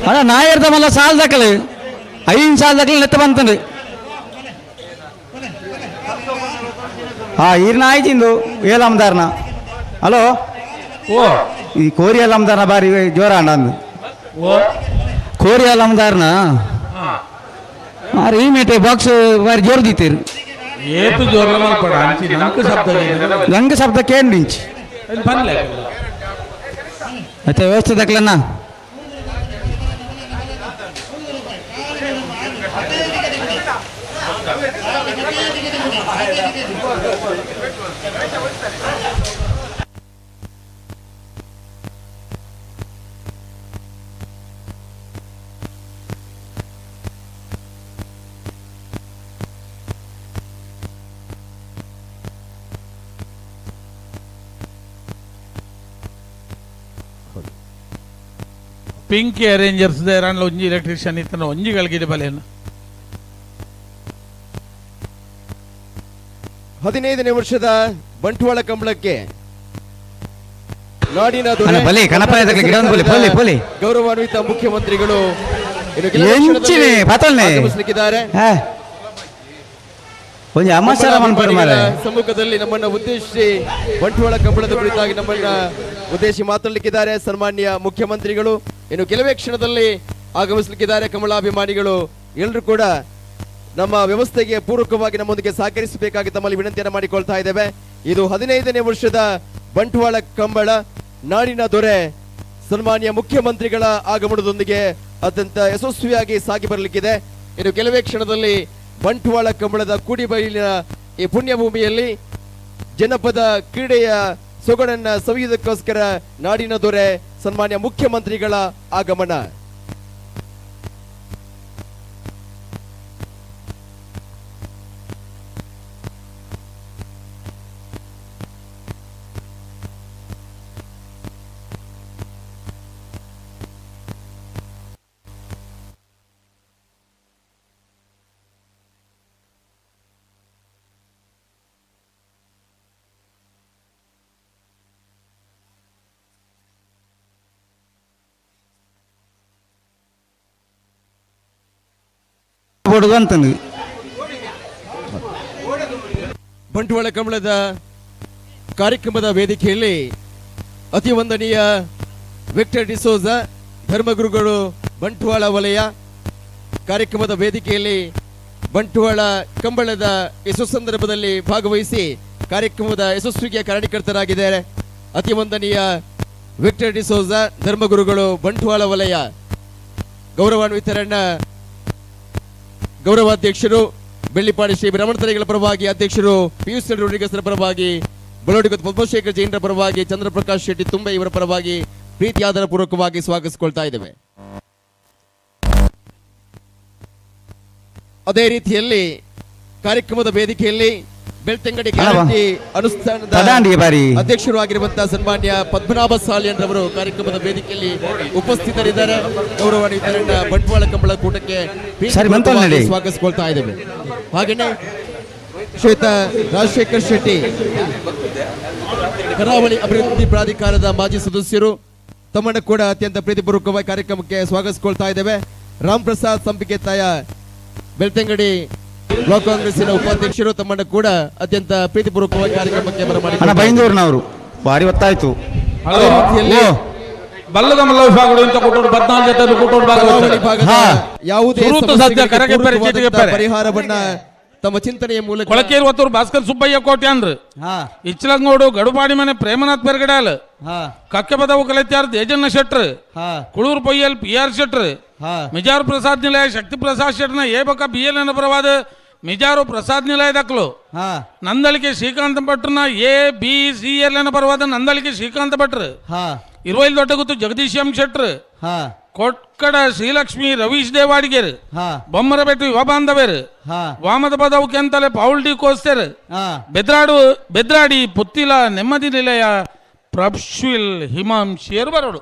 ಅಣ್ಣ ನಾಯರ್ದ ಮಲ್ಲ ಸಾಲ್ ದಾಖಲೆ 5 ಸಾಲ್ ದಾಖಲೆ ನೆತ್ತ ಬಂತಂದು. ಹಾ ಈರ್ನ ಆಯ್ತಿಂದು ಏಲಮ್ದಾರ್ನ. ಹಲೋ ಓ ಈ ಕೋರಿ ಅಲಮ್ದಾರ್ನ ಬಾರಿ ಜೋರ ಅಣ್ಣ ಅಂದು. ಓ ಕೋರಿ ಅಲಮ್ದಾರ್ನ ಮಾರಿ ಈ ಮೇಟೆ ಬಾಕ್ಸ್ ಬಾರಿ ಜೋರು ದೀತೀರು. ಏತು ಜೋರ್ಲ ಮಲ್ಪಡ ಅಂಚಿ ನಂಗೆ ಶಬ್ದ ನಂಗೆ ಶಬ್ದ ಕೇಂದ್ರ ಇಂಚಿ ಬನ್ಲೆ ಮತ್ತೆ ವ್ಯವಸ್ಥೆ ದಾಖಲೆನ. ಪಿಂಕಿ ಅರೇಂಜರ್ಸ್ ದೇರಾನ್ಲ ಒಂಜಿ ಎಲೆಕ್ಟ್ರಿಷಿಯನ್ ಇತ್ತನ ಒಂಜಿ ಗಳಿಗೆ ಬಲೇನು. 15ನೇ ವರ್ಷದ ಬಂಟ್ವಾಳ ಕಂಬಳಕ್ಕೆ ನಾಡಿನ ದೊರೆ ಅಣ್ಣ, ಬಲಿ, ಕಣಪಾಯ ದಕ್ಲೆ ಗಿಡ ಒಂದು ಬಲಿ, ಪೊಲಿ, ಪೊಲಿ. ಗೌರವಾನ್ವಿತ ಮುಖ್ಯಮಂತ್ರಿಗಳು ಇನ್ನು ಕೆಲವೇ ಎಂಚಿನೆ, ಕ್ಷಣದಲ್ಲಿ ಪತಲ್ನೆ. ಆಗಮಿಸಲಿಕ್ಕಿದ್ದಾರೆ. ಹಾ. ಒಂಜಿ ಅಮಾಸರ ಮನ್ಪುರ ಮಾರ್ರೆ. ಸಮ್ಮುಖದಲ್ಲಿ ನಮ್ಮನ್ನ ಉದ್ದೇಶಿಸಿ ಬಂಟ್ವಾಳ ಕಂಬಳದ ಕುರಿತಾಗಿ ನಮ್ಮನ್ನ ಉದ್ದೇಶಿಸಿ ಮಾತಾಡಲಿಕ್ಕಿದ್ದಾರೆ ಸನ್ಮಾನ್ಯ ಮುಖ್ಯಮಂತ್ರಿಗಳು. ಇನ್ನು ಕೆಲವೇ ಕ್ಷಣದಲ್ಲಿ ಆಗಮಿಸಲಿಕ್ಕಿದ್ದಾರೆ. ಕಮಲಾಭಿಮಾನಿಗಳು ಎಲ್ಲರೂ ಕೂಡ ನಮ್ಮ ವ್ಯವಸ್ಥೆಗೆ ಪೂರಕವಾಗಿ ನಮ್ಮೊಂದಿಗೆ ಸಹಕರಿಸಬೇಕಾಗಿ ತಮ್ಮಲ್ಲಿ ವಿನಂತಿಯನ್ನು ಮಾಡಿಕೊಳ್ತಾ ಇದ್ದೇವೆ. ಇದು 15ನೇ ವರ್ಷದ ಬಂಟ್ವಾಳ ಕಂಬಳ. ನಾಡಿನ ದೊರೆ ಸನ್ಮಾನ್ಯ ಮುಖ್ಯಮಂತ್ರಿಗಳ ಆಗಮನದೊಂದಿಗೆ ಅತ್ಯಂತ ಯಶಸ್ವಿಯಾಗಿ ಸಾಗಿ ಬರಲಿಕ್ಕಿದೆ. ಇನ್ನು ಕೆಲವೇ ಕ್ಷಣದಲ್ಲಿ ಬಂಟ್ವಾಳ ಕಂಬಳದ ಕೂಡಿಬೈಲಿನ ಈ ಪುಣ್ಯಭೂಮಿಯಲ್ಲಿ ಜನಪದ ಕ್ರೀಡೆಯ ಸೊಗಡನ್ನ ಸವಿಯುವುದಕ್ಕೋಸ್ಕರ ನಾಡಿನ ದೊರೆ ಸನ್ಮಾನ್ಯ ಮುಖ್ಯಮಂತ್ರಿಗಳ ಆಗಮನ. ಅಂತಂದು ಬಂಟ್ವಾಳ ಕಂಬಳದ ಕಾರ್ಯಕ್ರಮದ ವೇದಿಕೆಯಲ್ಲಿ ಅತಿ ವಂದನೀಯ ವಿಕ್ಟರ್ ಡಿಸೋಜ ಧರ್ಮಗುರುಗಳು ಬಂಟ್ವಾಳ ವಲಯ ಕಾರ್ಯಕ್ರಮದ ವೇದಿಕೆಯಲ್ಲಿ ಬಂಟ್ವಾಳ ಕಂಬಳದ ಯಶಸ್ಸು ಸಂದರ್ಭದಲ್ಲಿ ಭಾಗವಹಿಸಿ ಕಾರ್ಯಕ್ರಮದ ಯಶಸ್ವಿಗೆ ಕಾರಣೀಕರ್ತರಾಗಿದ್ದಾರೆ. ಅತಿ ವಂದನೀಯ ವಿಕ್ಟರ್ ಡಿಸೋಜ ಧರ್ಮಗುರುಗಳು ಬಂಟ್ವಾಳ ವಲಯ ಗೌರವಾನ್ವಿತರನ್ನ ಗೌರವಾಧ್ಯಕ್ಷರು ಬೆಳ್ಳಿಪಾಡಿ ಶ್ರೀ ರಮಣತರಿಗಳ ಪರವಾಗಿ ಅಧ್ಯಕ್ಷರು ಪಿಯೂಷ್ ರೋಡ್ರಿಗಸ್ರ ಪರವಾಗಿ ಬಳೋಡಿಗ ಪದ್ಮಶೇಖರ್ ಜೈನರ ಪರವಾಗಿ ಚಂದ್ರಪ್ರಕಾಶ್ ಶೆಟ್ಟಿ ತುಂಬೆ ಇವರ ಪರವಾಗಿ ಪ್ರೀತಿಯಾದರ ಪೂರ್ವಕವಾಗಿ ಸ್ವಾಗತಿಸಿಕೊಳ್ತಾ ಇದ್ದೇವೆ. ಅದೇ ರೀತಿಯಲ್ಲಿ ಕಾರ್ಯಕ್ರಮದ ವೇದಿಕೆಯಲ್ಲಿ ಬೆಳ್ತಂಗಡಿ ಗ್ಯಾರಂಟಿ ಅನುಷ್ಠಾನದ ಅಧ್ಯಕ್ಷರು ಆಗಿರುವಂತಹ ಸನ್ಮಾನ್ಯ ಪದ್ಮನಾಭ ಸಾಲಿಯನ್ ರವರು ಕಾರ್ಯಕ್ರಮದ ವೇದಿಕೆಯಲ್ಲಿ ಉಪಸ್ಥಿತರಿದ್ದಾರೆ. ಗೌರವಾನ್ವಿತರನ್ನ ಬಂಟ್ವಾಳ ಕಂಬಳ ಕೂಟಕ್ಕೆ ಸ್ವಾಗತಿಸಿಕೊಳ್ತಾ ಇದ್ದೇವೆ. ಹಾಗೆಯೇ ಶ್ವೇತ ರಾಜಶೇಖರ್ ಶೆಟ್ಟಿ ಕರಾವಳಿ ಅಭಿವೃದ್ಧಿ ಪ್ರಾಧಿಕಾರದ ಮಾಜಿ ಸದಸ್ಯರು ತಮ್ಮನ್ನು ಕೂಡ ಅತ್ಯಂತ ಪ್ರೀತಿಪೂರ್ವಕವಾಗಿ ಕಾರ್ಯಕ್ರಮಕ್ಕೆ ಸ್ವಾಗತಿಸಿಕೊಳ್ತಾ ಇದ್ದೇವೆ. ರಾಮ್ ಪ್ರಸಾದ್ ಸಂಪಿಗೆ ತಾಯ ಬೆಳ್ತಂಗಡಿ ಬ್ಲಾಕ್ ಕಾಂಗ್ರೆಸ್ಸಿನ ಉಪಾಧ್ಯಕ್ಷರು ತಮ್ಮನ್ನು ಕೂಡ ಅತ್ಯಂತ ಪ್ರೀತಿಪೂರ್ವಕವಾಗಿ ಕಾರ್ಯಕ್ರಮಕ್ಕೆ ಬರಮಾಡಿ ಬೈಂದೂರಿನವರು ಭಾರಿ ಒತ್ತಾಯ್ತು. ಬಲ್ಲದ ಮಲ್ಲ ವಿಭಾಗಗಳು ಇಂಥ ಕೊಟ್ಟೋಡು 14 ಜೊತೆ ಕೊಟ್ಟೋಡು ಭಾಗದ ಯಾವುದೇ ಪರಿಹಾರವನ್ನ ತಮ್ಮ ಚಿಂತನೆಯ ಮೂಲಕ ಕೊಳಕೇರು ಒತ್ತೂರು ಭಾಸ್ಕರ್ ಸುಬ್ಬಯ್ಯ ಕೋಟ್ಯಾನ್ರು, ಇಚ್ಚಲಂಗೋಡು ಗಡುಪಾಡಿ ಮನೆ ಪ್ರೇಮನಾಥ್ ಪೆರ್ಗಡಾಲ್, ಕಕ್ಕೆಪದವು ಕಲೆತ್ಯಾರ್ ದೇಜಣ್ಣ ಶೆಟ್ರು, ಕುಳೂರು ಪೊಯ್ಯಲ್ ಪಿ ಆರ್ ಶೆಟ್ರು, ಮಿಜಾರು ಪ್ರಸಾದ್ ನಿಲಯ ಶಕ್ತಿ ಪ್ರಸಾದ್ ಶೆಟ್ನ ಎ ಬೊಕ್ಕ ಬಿ ಎಲ್ ಎನ್ ಪರವಾದ ಮಿಜಾರು ಪ್ರಸಾದ್ ನಿಲಯ ದಕ್ಲು, Nandalike Srikanth ಭಟ್ರನ A B C L N ಪರವಾದ ನಂದಳಿಕೆ ಶ್ರೀಕಾಂತ ಭಟ್ರು, ಇರುವೈಲ್ ದೊಡ್ಡಗುತ್ತು ಜಗದೀಶ್ ಎಂ ಶೆಟ್ರು, ಕೊಟ್ಕಡ ಶ್ರೀಲಕ್ಷ್ಮಿ ರವೀಶ್ ದೇವಾಡಿಗೇರು, ಬೊಮ್ಮರಬೆಟ್ಟು ಯುವ ಬಾಂಧವೇರು, ವಾಮದ ಪದವು ಕೆಂತಲೆ ಪೌಲ್ ಡಿ ಕೋಸ್ತೇರು, ಬೆದ್ರಾಡಿ ಪುತ್ತಿಲ ನೆಮ್ಮದಿ ನಿಲಯ ಪ್ರಬ್ಶ್ವಿಲ್ ಹಿಮಾಂಶಿಯರು ಬರೋಡು.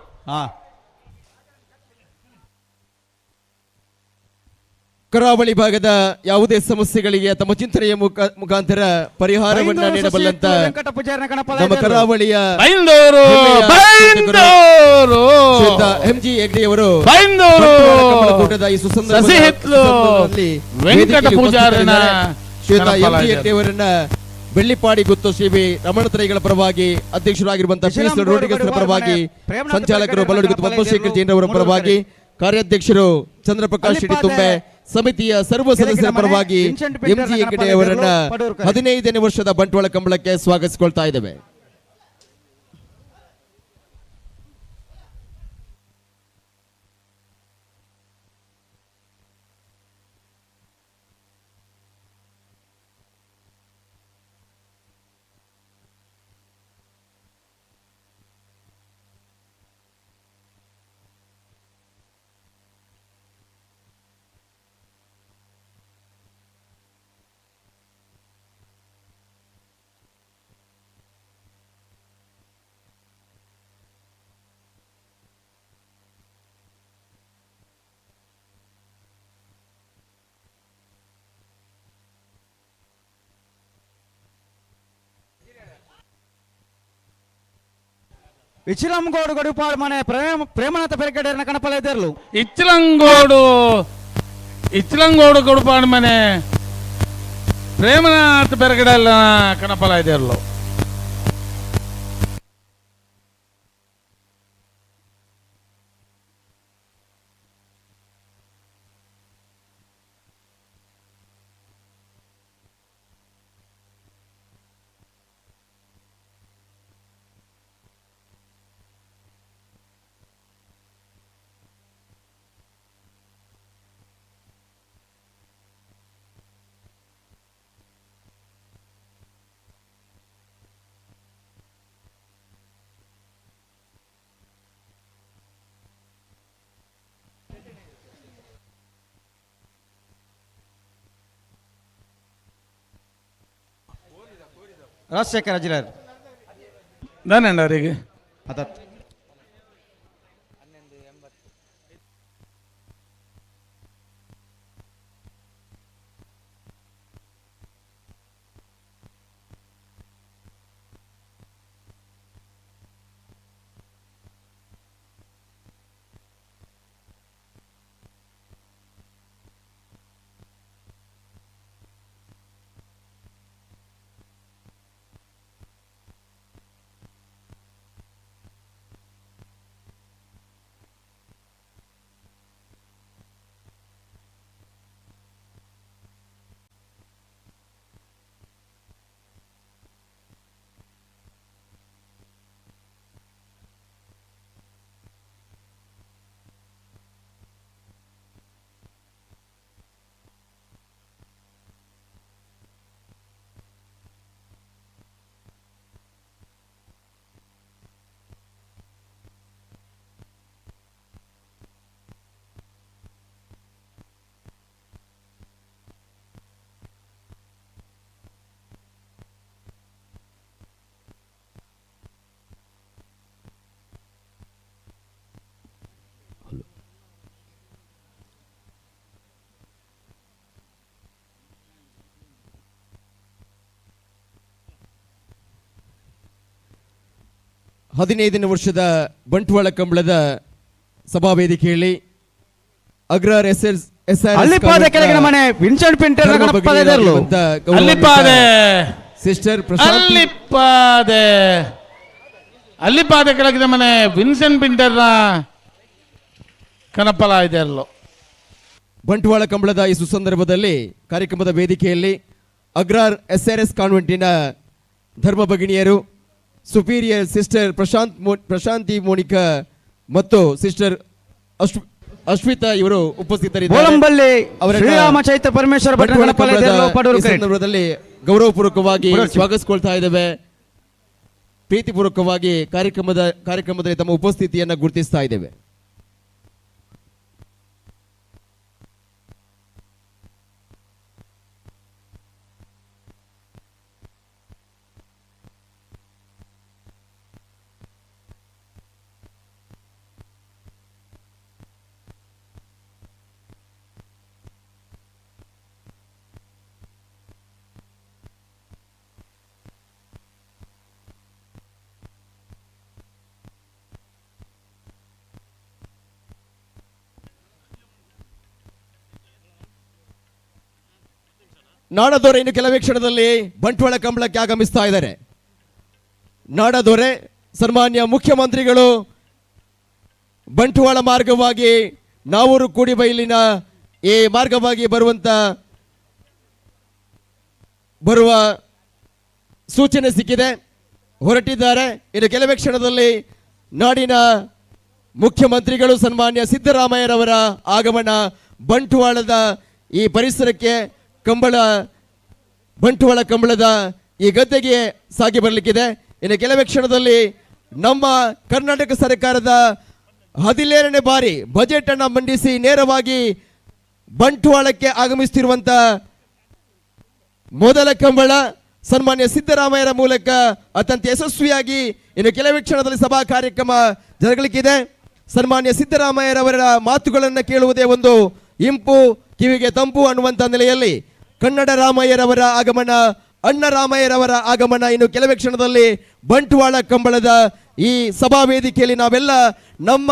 ಕರಾವಳಿ ಭಾಗದ ಯಾವುದೇ ಸಮಸ್ಯೆಗಳಿಗೆ ತಮ್ಮ ಚಿಂತನೆಯ ಮುಖಾಂತರ ಪರಿಹಾರವನ್ನು ನೀಡಬಲ್ಲಂತ ನಮ್ಮ ಕರಾವಳಿಯ ಎಂ ಜಿ ಹೆಗ್ಡೆಯವರು ಕೂಟದ ಈ ಸುಸಂದರ್ಭದಲ್ಲಿ ಶ್ವೇತಾ ಎಂ ಜಿ ಹೆಗ್ಡೆಯವರನ್ನ ಬೆಳ್ಳಿಪಾಡಿ ಗುತ್ತು ಶ್ರೀ ವಿ ರಮಣತ್ರೈಗಳ ಪರವಾಗಿ ಅಧ್ಯಕ್ಷರಾಗಿರುವಂತಹ ಪಿ ಎಸ್ ರೋಡಿಗಸ್ರ ಪರವಾಗಿ, ಸಂಚಾಲಕರು ಬಲ್ಲೋಡಿ ಗುತ್ತು ಪದ್ಮಶೇಖರ್ ಜೈನರವರ ಪರವಾಗಿ, ಕಾರ್ಯಾಧ್ಯಕ್ಷರು ಚಂದ್ರಪ್ರಕಾಶ್ ಶೆಟ್ಟಿ ತುಂಬೆ, ಸಮಿತಿಯ ಸರ್ವ ಸದಸ್ಯರ ಪರವಾಗಿ ಎಂಜಿ ಹೆಗ್ಡೆ ಅವರನ್ನ 15ನೇ ವರ್ಷದ ಬಂಟ್ವಾಳ ಕಂಬಳಕ್ಕೆ ಸ್ವಾಗತಿಸಿಕೊಳ್ತಾ ಇದ್ದೇವೆ. ಇಚಿಲಂಗೋಡು ಗಡುಪಾಡು ಮನೆ ಪ್ರೇಮನಾಥ ಪೆರಗಡೆಯನ್ನ ಕಣಪಲ ಇದ್ದರ್ಲು. ಇಚ್ಲಂಗೋಡು ಗಡುಪಾಡು ಮನೆ ಪ್ರೇಮನಾಥ ಪೆರಗಡೆಲ್ಲ ಕಣಪಲ ಇದ್ದರ್ಲು. ರಾಜಶೇಖರ ಅಜಿಲರ್ ದಾನೇಂಡ ಅವರಿಗೆ ಅದತ್ 15ನೇ ವರ್ಷದ ಬಂಟ್ವಾಳ ಕಂಬಳದ ಸಭಾವೇದಿಕೆಯಲ್ಲಿ ಅಗ್ರಾರ್ ಎಸ್ ಎಸ್ ಅಲ್ಲಿಪಾದೆ ಕೆಳಗಿನ ಮನೆ ವಿನ್ಸೆಂಟ್ ಪಿಂಟರ್ ಅಲ್ಲಿಪಾದೆ ಸಿಸ್ಟರ್ ಪ್ರಶಾಂತಿ ಅಲ್ಲಿಪಾದೆ ಅಲ್ಲಿಪಾದೆ ಕೆಳಗಿನ ಮನೆ ವಿನ್ಸೆಂಟ್ ಪಿಂಟರ್ನ ಕನಪಲ ಇದೆಲ್ಲೋ. ಬಂಟ್ವಾಳ ಕಂಬಳದ ಈ ಸುಸಂದರ್ಭದಲ್ಲಿ ಕಾರ್ಯಕ್ರಮದ ವೇದಿಕೆಯಲ್ಲಿ ಅಗ್ರಾರ್ ಎಸ್ ಆರ್ ಎಸ್ ಕಾನ್ವೆಂಟಿನ ಧರ್ಮ ಭಗಿನಿಯರು ಸುಪೀರಿಯರ್ ಸಿಸ್ಟರ್ ಪ್ರಶಾಂತಿ ಮೋನಿಕಾ ಮತ್ತು ಸಿಸ್ಟರ್ ಅಶ್ವಿತಾ ಇವರು ಉಪಸ್ಥಿತರಿದ್ದಾರೆ. ಬೋಳಂಬಳ್ಳಿ ಅವರನ್ನ ಶ್ರೀರಾಮ ಚೈತ್ರ ಪರಮೇಶ್ವರ ಭಟ್ರ ಬಂಟ್ವಾಳ ಗಣಪಾಲಯ ಕಂಬಳದ ದೇವರು ಪಡೂರು ಈ ಕರೆಕ್ಟ್. ಸಂದರ್ಭದಲ್ಲಿ ಗೌರವಪೂರ್ವಕವಾಗಿ ಬರೋಚಿ. ಸ್ವಾಗತಿಸಿಕೊಳ್ತಾ ಇದ್ದೇವೆ. ಪ್ರೀತಿಪೂರ್ವಕವಾಗಿ ಕಾರ್ಯಕ್ರಮದಲ್ಲಿ ತಮ್ಮ ಉಪಸ್ಥಿತಿಯನ್ನು ಗುರುತಿಸ್ತಾ ಇದ್ದೇವೆ. ನಾಡದೊರೆ ಇನ್ನು ಕೆಲವೇ ಕ್ಷಣದಲ್ಲಿ ಬಂಟ್ವಾಳ ಕಂಬಳಕ್ಕೆ ಆಗಮಿಸ್ತಾ ಇದ್ದಾರೆ. ನಾಡದೊರೆ ಸನ್ಮಾನ್ಯ ಮುಖ್ಯಮಂತ್ರಿಗಳು ಬಂಟ್ವಾಳ ಮಾರ್ಗವಾಗಿ ನಾವೂರು ಕೂಡಿಬೈಲಿನ ಈ ಮಾರ್ಗವಾಗಿ ಬರುವ ಸೂಚನೆ ಸಿಕ್ಕಿದೆ, ಹೊರಟಿದ್ದಾರೆ. ಇನ್ನು ಕೆಲವೇ ಕ್ಷಣದಲ್ಲಿ ನಾಡಿನ ಮುಖ್ಯಮಂತ್ರಿಗಳು ಸನ್ಮಾನ್ಯ ಸಿದ್ದರಾಮಯ್ಯರವರ ಆಗಮನ ಬಂಟ್ವಾಳದ ಈ ಪರಿಸರಕ್ಕೆ, ಬಂಟ್ವಾಳ ಕಂಬಳದ ಈ ಗದ್ದೆಗೆ ಸಾಗಿ ಬರಲಿಕ್ಕಿದೆ. ಇನ್ನು ಕೆಲವೇ ಕ್ಷಣದಲ್ಲಿ ನಮ್ಮ ಕರ್ನಾಟಕ ಸರ್ಕಾರದ 17ನೇ ಬಾರಿ ಬಜೆಟ್ ಅನ್ನು ಮಂಡಿಸಿ ನೇರವಾಗಿ ಬಂಟ್ವಾಳಕ್ಕೆ ಆಗಮಿಸುತ್ತಿರುವಂತ ಮೊದಲ ಕಂಬಳ ಸನ್ಮಾನ್ಯ ಸಿದ್ದರಾಮಯ್ಯರ ಮೂಲಕ ಅತ್ಯಂತ ಯಶಸ್ವಿಯಾಗಿ ಇನ್ನು ಕೆಲವೇ ಕ್ಷಣದಲ್ಲಿ ಸಭಾ ಕಾರ್ಯಕ್ರಮ ಜರುಗಲಿಕ್ಕಿದೆ. ಸನ್ಮಾನ್ಯ ಸಿದ್ದರಾಮಯ್ಯರವರ ಮಾತುಗಳನ್ನು ಕೇಳುವುದೇ ಒಂದು ಇಂಪು, ಕಿವಿಗೆ ತಂಪು ಅನ್ನುವಂಥ ನೆಲೆಯಲ್ಲಿ ಕನ್ನಡ ರಾಮಯ್ಯರವರ ಆಗಮನ, ಅಣ್ಣ ರಾಮಯ್ಯರವರ ಆಗಮನ ಇನ್ನು ಕೆಲವೇ ಕ್ಷಣದಲ್ಲಿ ಬಂಟ್ವಾಳ ಕಂಬಳದ ಈ ಸಭಾ ವೇದಿಕೆಯಲ್ಲಿ ನಾವೆಲ್ಲ ನಮ್ಮ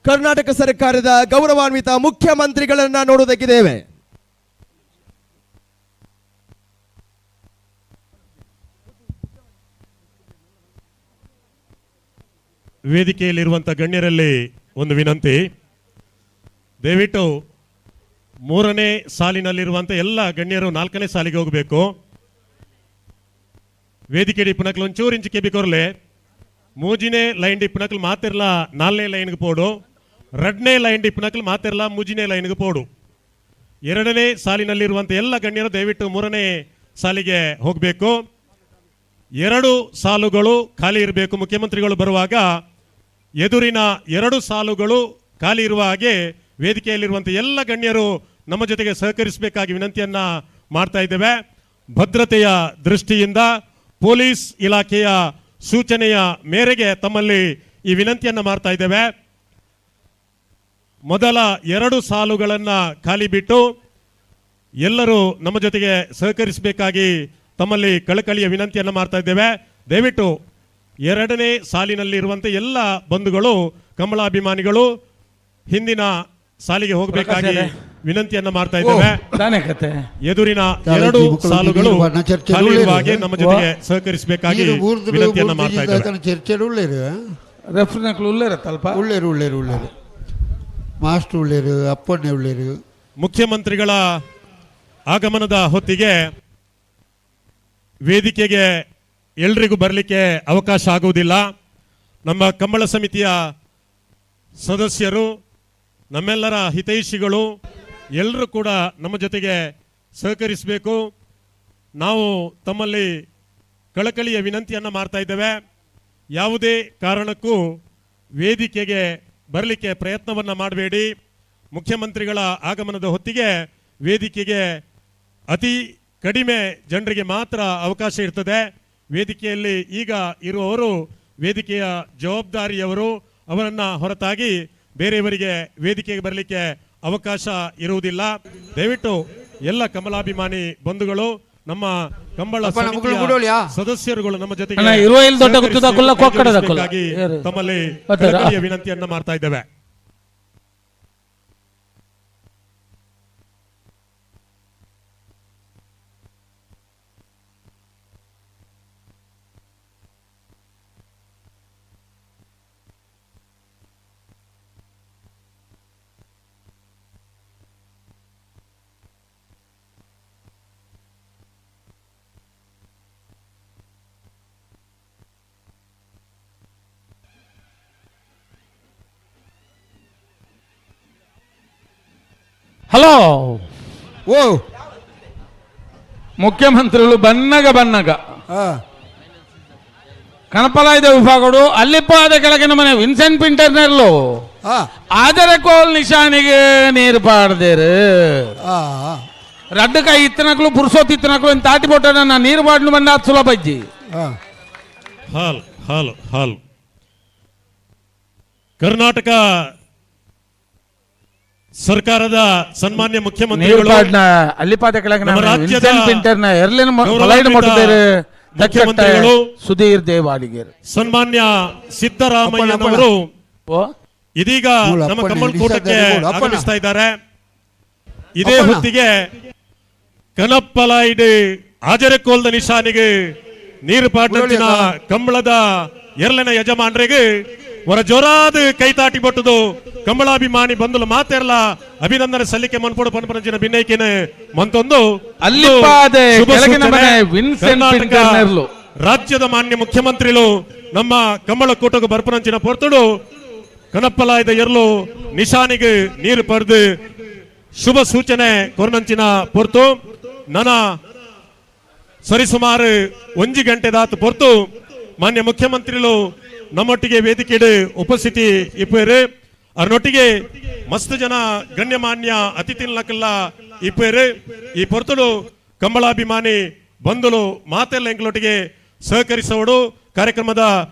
ಕರ್ನಾಟಕ ಸರ್ಕಾರದ ಗೌರವಾನ್ವಿತ ಮುಖ್ಯಮಂತ್ರಿಗಳನ್ನ ನೋಡುವುದಕ್ಕಿದ್ದೇವೆ. ವೇದಿಕೆಯಲ್ಲಿರುವಂಥ ಗಣ್ಯರಲ್ಲಿ ಒಂದು ವಿನಂತಿ, ದಯವಿಟ್ಟು ಮೂರನೇ ಸಾಲಿನಲ್ಲಿರುವಂಥ ಎಲ್ಲ ಗಣ್ಯರು ನಾಲ್ಕನೇ ಸಾಲಿಗೆ ಹೋಗಬೇಕು. ವೇದಿಕೆ ಡಿಪ್ಪುನಕ್ಲು ಒಂಚೂರು ಇಂಚು ಕೆಬಿ ಕೊರ್ಲೆ, ಮೂಜಿನೇ ಲೈನ್ ಡಿಪ್ಪುನಕ್ಲು ಮಾತಿರ್ಲ ನಾಲ್ನೇ ಲೈನ್ಗೆ ಪೋಡು, ರಡ್ನೇ ಲೈನ್ ಡಿಪ್ಪುನಕ್ಲು ಮಾತಿರ್ಲ ಮೂಜಿನೇ ಲೈನ್ಗೆ ಪೋಡು. ಎರಡನೇ ಸಾಲಿನಲ್ಲಿರುವಂಥ ಎಲ್ಲ ಗಣ್ಯರು ದಯವಿಟ್ಟು ಮೂರನೇ ಸಾಲಿಗೆ ಹೋಗಬೇಕು. 2 ಸಾಲುಗಳು ಖಾಲಿ ಇರಬೇಕು. ಮುಖ್ಯಮಂತ್ರಿಗಳು ಬರುವಾಗ ಎದುರಿನ 2 ಸಾಲುಗಳು ಖಾಲಿ ಇರುವ ಹಾಗೆ ವೇದಿಕೆಯಲ್ಲಿರುವಂಥ ಎಲ್ಲ ಗಣ್ಯರು ನಮ್ಮ ಜೊತೆಗೆ ಸಹಕರಿಸಬೇಕಾಗಿ ವಿನಂತಿಯನ್ನ ಮಾಡ್ತಾ ಇದ್ದೇವೆ. ಭದ್ರತೆಯ ದೃಷ್ಟಿಯಿಂದ ಪೊಲೀಸ್ ಇಲಾಖೆಯ ಸೂಚನೆಯ ಮೇರೆಗೆ ತಮ್ಮಲ್ಲಿ ಈ ವಿನಂತಿಯನ್ನ ಮಾಡ್ತಾ ಇದ್ದೇವೆ. ಮೊದಲ 2 ಸಾಲುಗಳನ್ನ ಖಾಲಿ ಬಿಟ್ಟು ಎಲ್ಲರೂ ನಮ್ಮ ಜೊತೆಗೆ ಸಹಕರಿಸಬೇಕಾಗಿ ತಮ್ಮಲ್ಲಿ ಕಳಕಳಿಯ ವಿನಂತಿಯನ್ನ ಮಾಡ್ತಾ ಇದ್ದೇವೆ. ದಯವಿಟ್ಟು 2ನೇ ಸಾಲಿನಲ್ಲಿರುವಂಥ ಎಲ್ಲ ಬಂಧುಗಳು, ಕಂಬಳಾಭಿಮಾನಿಗಳು ಹಿಂದಿನ ಸಾಲಿಗೆ ಹೋಗಬೇಕಾಗಿ ವಿನಂತಿಯನ್ನ ಮಾಡ್ತಾ ಇದ್ದೇವೆ. ಎದುರಿನ 2 ಸಾಲುಗಳು ಖಾಲಿ ಇರುವ ಹಾಗೆ ನಮ್ಮ ಜೊತೆಗೆ ಸಹಕರಿಸಬೇಕಾಗಿ ವಿನಂತಿಯನ್ನ ಮಾಡ್ತಾ ಇದ್ದೇವೆ. ಮುಖ್ಯಮಂತ್ರಿಗಳ ಆಗಮನದ ಹೊತ್ತಿಗೆ ವೇದಿಕೆಗೆ ಎಲ್ರಿಗೂ ಬರಲಿಕ್ಕೆ ಅವಕಾಶ ಆಗುವುದಿಲ್ಲ. ನಮ್ಮ ಕಂಬಳ ಸಮಿತಿಯ ಸದಸ್ಯರು, ನಮ್ಮೆಲ್ಲರ ಹಿತೈಷಿಗಳು ಎಲ್ಲರೂ ಕೂಡ ನಮ್ಮ ಜೊತೆಗೆ ಸಹಕರಿಸಬೇಕು. ನಾವು ತಮ್ಮಲ್ಲಿ ಕಳಕಳಿಯ ವಿನಂತಿಯನ್ನು ಮಾಡ್ತಾ ಇದ್ದೇವೆ. ಯಾವುದೇ ಕಾರಣಕ್ಕೂ ವೇದಿಕೆಗೆ ಬರಲಿಕ್ಕೆ ಪ್ರಯತ್ನವನ್ನು ಮಾಡಬೇಡಿ. ಮುಖ್ಯಮಂತ್ರಿಗಳ ಆಗಮನದ ಹೊತ್ತಿಗೆ ವೇದಿಕೆಗೆ ಅತಿ ಕಡಿಮೆ ಜನರಿಗೆ ಮಾತ್ರ ಅವಕಾಶ ಇರ್ತದೆ. ವೇದಿಕೆಯಲ್ಲಿ ಈಗ ಇರುವವರು ವೇದಿಕೆಯ ಜವಾಬ್ದಾರಿಯವರು, ಅವರನ್ನು ಹೊರತಾಗಿ ಬೇರೆಯವರಿಗೆ ವೇದಿಕೆಗೆ ಬರಲಿಕ್ಕೆ ಅವಕಾಶ ಇರುವುದಿಲ್ಲ. ದಯವಿಟ್ಟು ಎಲ್ಲ ಕಮಲಾಭಿಮಾನಿ ಬಂಧುಗಳು, ನಮ್ಮ ಕಂಬಳ ಸಮಿತಿಯ ಸದಸ್ಯರುಗಳು ನಮ್ಮ ಜೊತೆಗೆ ತಮ್ಮಲ್ಲಿ ವಿನಂತಿಯನ್ನ ಮಾಡ್ತಾ ಇದ್ದೇವೆ. Hello ಓ ಮುಖ್ಯಮಂತ್ರಿಗಳು ಬನ್ನಗ ಬನ್ನಗ ಕಣಪಲಾಯ್ದ ವಿಭಾಗಡು ಅಲ್ಲಿಪ್ಪ ಆದ ಕೆಳಗಿನ ಮನೆ ವಿನ್ಸೆಂಟ್ ಪಿಂಟರ್ನೆರ್ಲು ಆದರೆ ಕೋಲ್ ನಿಶಾನಿಗೆ ನೀರು ಪಾಡ್ದೇರು. ರಡ್ಡು ಕೈ ಇತ್ತನಕ್ಲು ಪುರುಸೋತ್ ಇತ್ತನಕ್ಲು ಅಂತ ತಾಟಿ ಪೊಟ್ಟ ನಾ ನೀರು ಪಾಡ್ನು ಬಂದ ಅದು ಸುಲಭ ಇಜ್ಜಿ. ಹಾಲ್ ಹಾಲ್ ಹಾಲ್ ಕರ್ನಾಟಕ ಸರ್ಕಾರದ ಸನ್ಮಾನ್ಯ ನೀರು ಮುಖ್ಯಮಂತ್ರಿಗಳು ಪಾಡ್ನ ಅಲ್ಲಿಪಾದ ಕೆಳಗಿನ ನಮ್ಮ ರಾಜ್ಯದ ವಿನ್ಸೆಂಟ್ ಪಿಂಟರ್ನ ಎರ್ಲಿನ ಗೌರವಾನ್ವಿತ ಮೊಟ್ಟದೇರು ಮುಖ್ಯಮಂತ್ರಿಗಳು ಸುಧೀರ್ ದೇವಾಡಿಗೇರು ಸನ್ಮಾನ್ಯ ಸಿದ್ದರಾಮಯ್ಯನವರು ಇದೀಗ ಮೂಲ ನಮ್ಮ ಅಪ್ಪಣ್ಣ, ಕಮ್ಮಲ್ಕೂಟಕ್ಕೆ ಇಡೀ ಮೂಲ ಅಪ್ಪಣ್ಣ. ಆಗಮಿಸ್ತಾ ಇದ್ದಾರೆ. ಇದೇ ಅಪ್ಪಣ್ಣ. ಹೊತ್ತಿಗೆ ಕನಪ್ಪಲಾಯ್ಡು ಆಜರಕೋಲ್ದ ನಿಶಾನಿಗೆ ನೀರು ಪಾಟಂಚಿನ ಕಂಬಳದ ಎರಲನ ಯಜಮಾನರಿಗೆ ವರ ಜೋರಾದ ಕೈತಾಟಿ ಬಟ್ಟುದು ಕಂಬಳಾಭಿಮಾನಿ ಬಂದುಲ ಮಾತೆರ್ಲ ಅಭಿನಂದನೆ ಸಲ್ಲಿಕೆ ಮನ್ಪೊಡು ಪನ್ಪನಂಚಿನ ಬಿನ್ನೈಕಿನ ಮಂತೊಂದು ಅಲ್ಲಿಪ್ಪಾದೆ ಶುಭ ಕೆಳಗಿನ ಸೂಚನೆ. ಮನೆ ವಿನ್ಸೆಂಟ್ ಕರ್ನಾಟಕ ಪಿಂಟರ್ನೆರ್ಲು. ರಾಜ್ಯದ ಮಾನ್ಯ ಮುಖ್ಯಮಂತ್ರಿಗಳು ನಮ್ಮ ಕಂಬಳ ಕೂಟకు ಬರ್ಪನಂಚಿನ ಪೊರ್ತುಡು ಕನಪ್ಪಲಾಯ್ದ ಎರ್ಲು ನಿಶಾನಿಗೆ ನೀರು ಪಡೆದು ಶುಭ ಸೂಚನೆ ಕೊರ್ನಂಚಿನ ಪೊರ್ತು ನನ ಸರಿಸುಮಾರು ಒಂಜಿ ಗಂಟೆ ದಾತು ಪೊರ್ತು ಮಾನ್ಯ ಮುಖ್ಯಮಂತ್ರಿಗಳು ನಮ್ಮೊಟ್ಟಿಗೆ ವೇದಿಕೆಡು ಉಪಸ್ಥಿತಿ ಇಪ್ಪೇರು. ಅದರೊಟ್ಟಿಗೆ ಮಸ್ತ್ ಜನ ಗಣ್ಯಮಾನ್ಯ ಅತಿಥಿಲಕಲ್ಲ ಇಪ್ಪೇರು. ಈ ಪೊರ್ತುಡು ಕಂಬಳಾಭಿಮಾನಿ ಬಂಧುಲು ಮಾತೆಲ್ಲ ಎಂಕ್ಲೊಟ್ಟಿಗೆ ಸಹಕರಿಸೋಡು ಕಾರ್ಯಕ್ರಮದ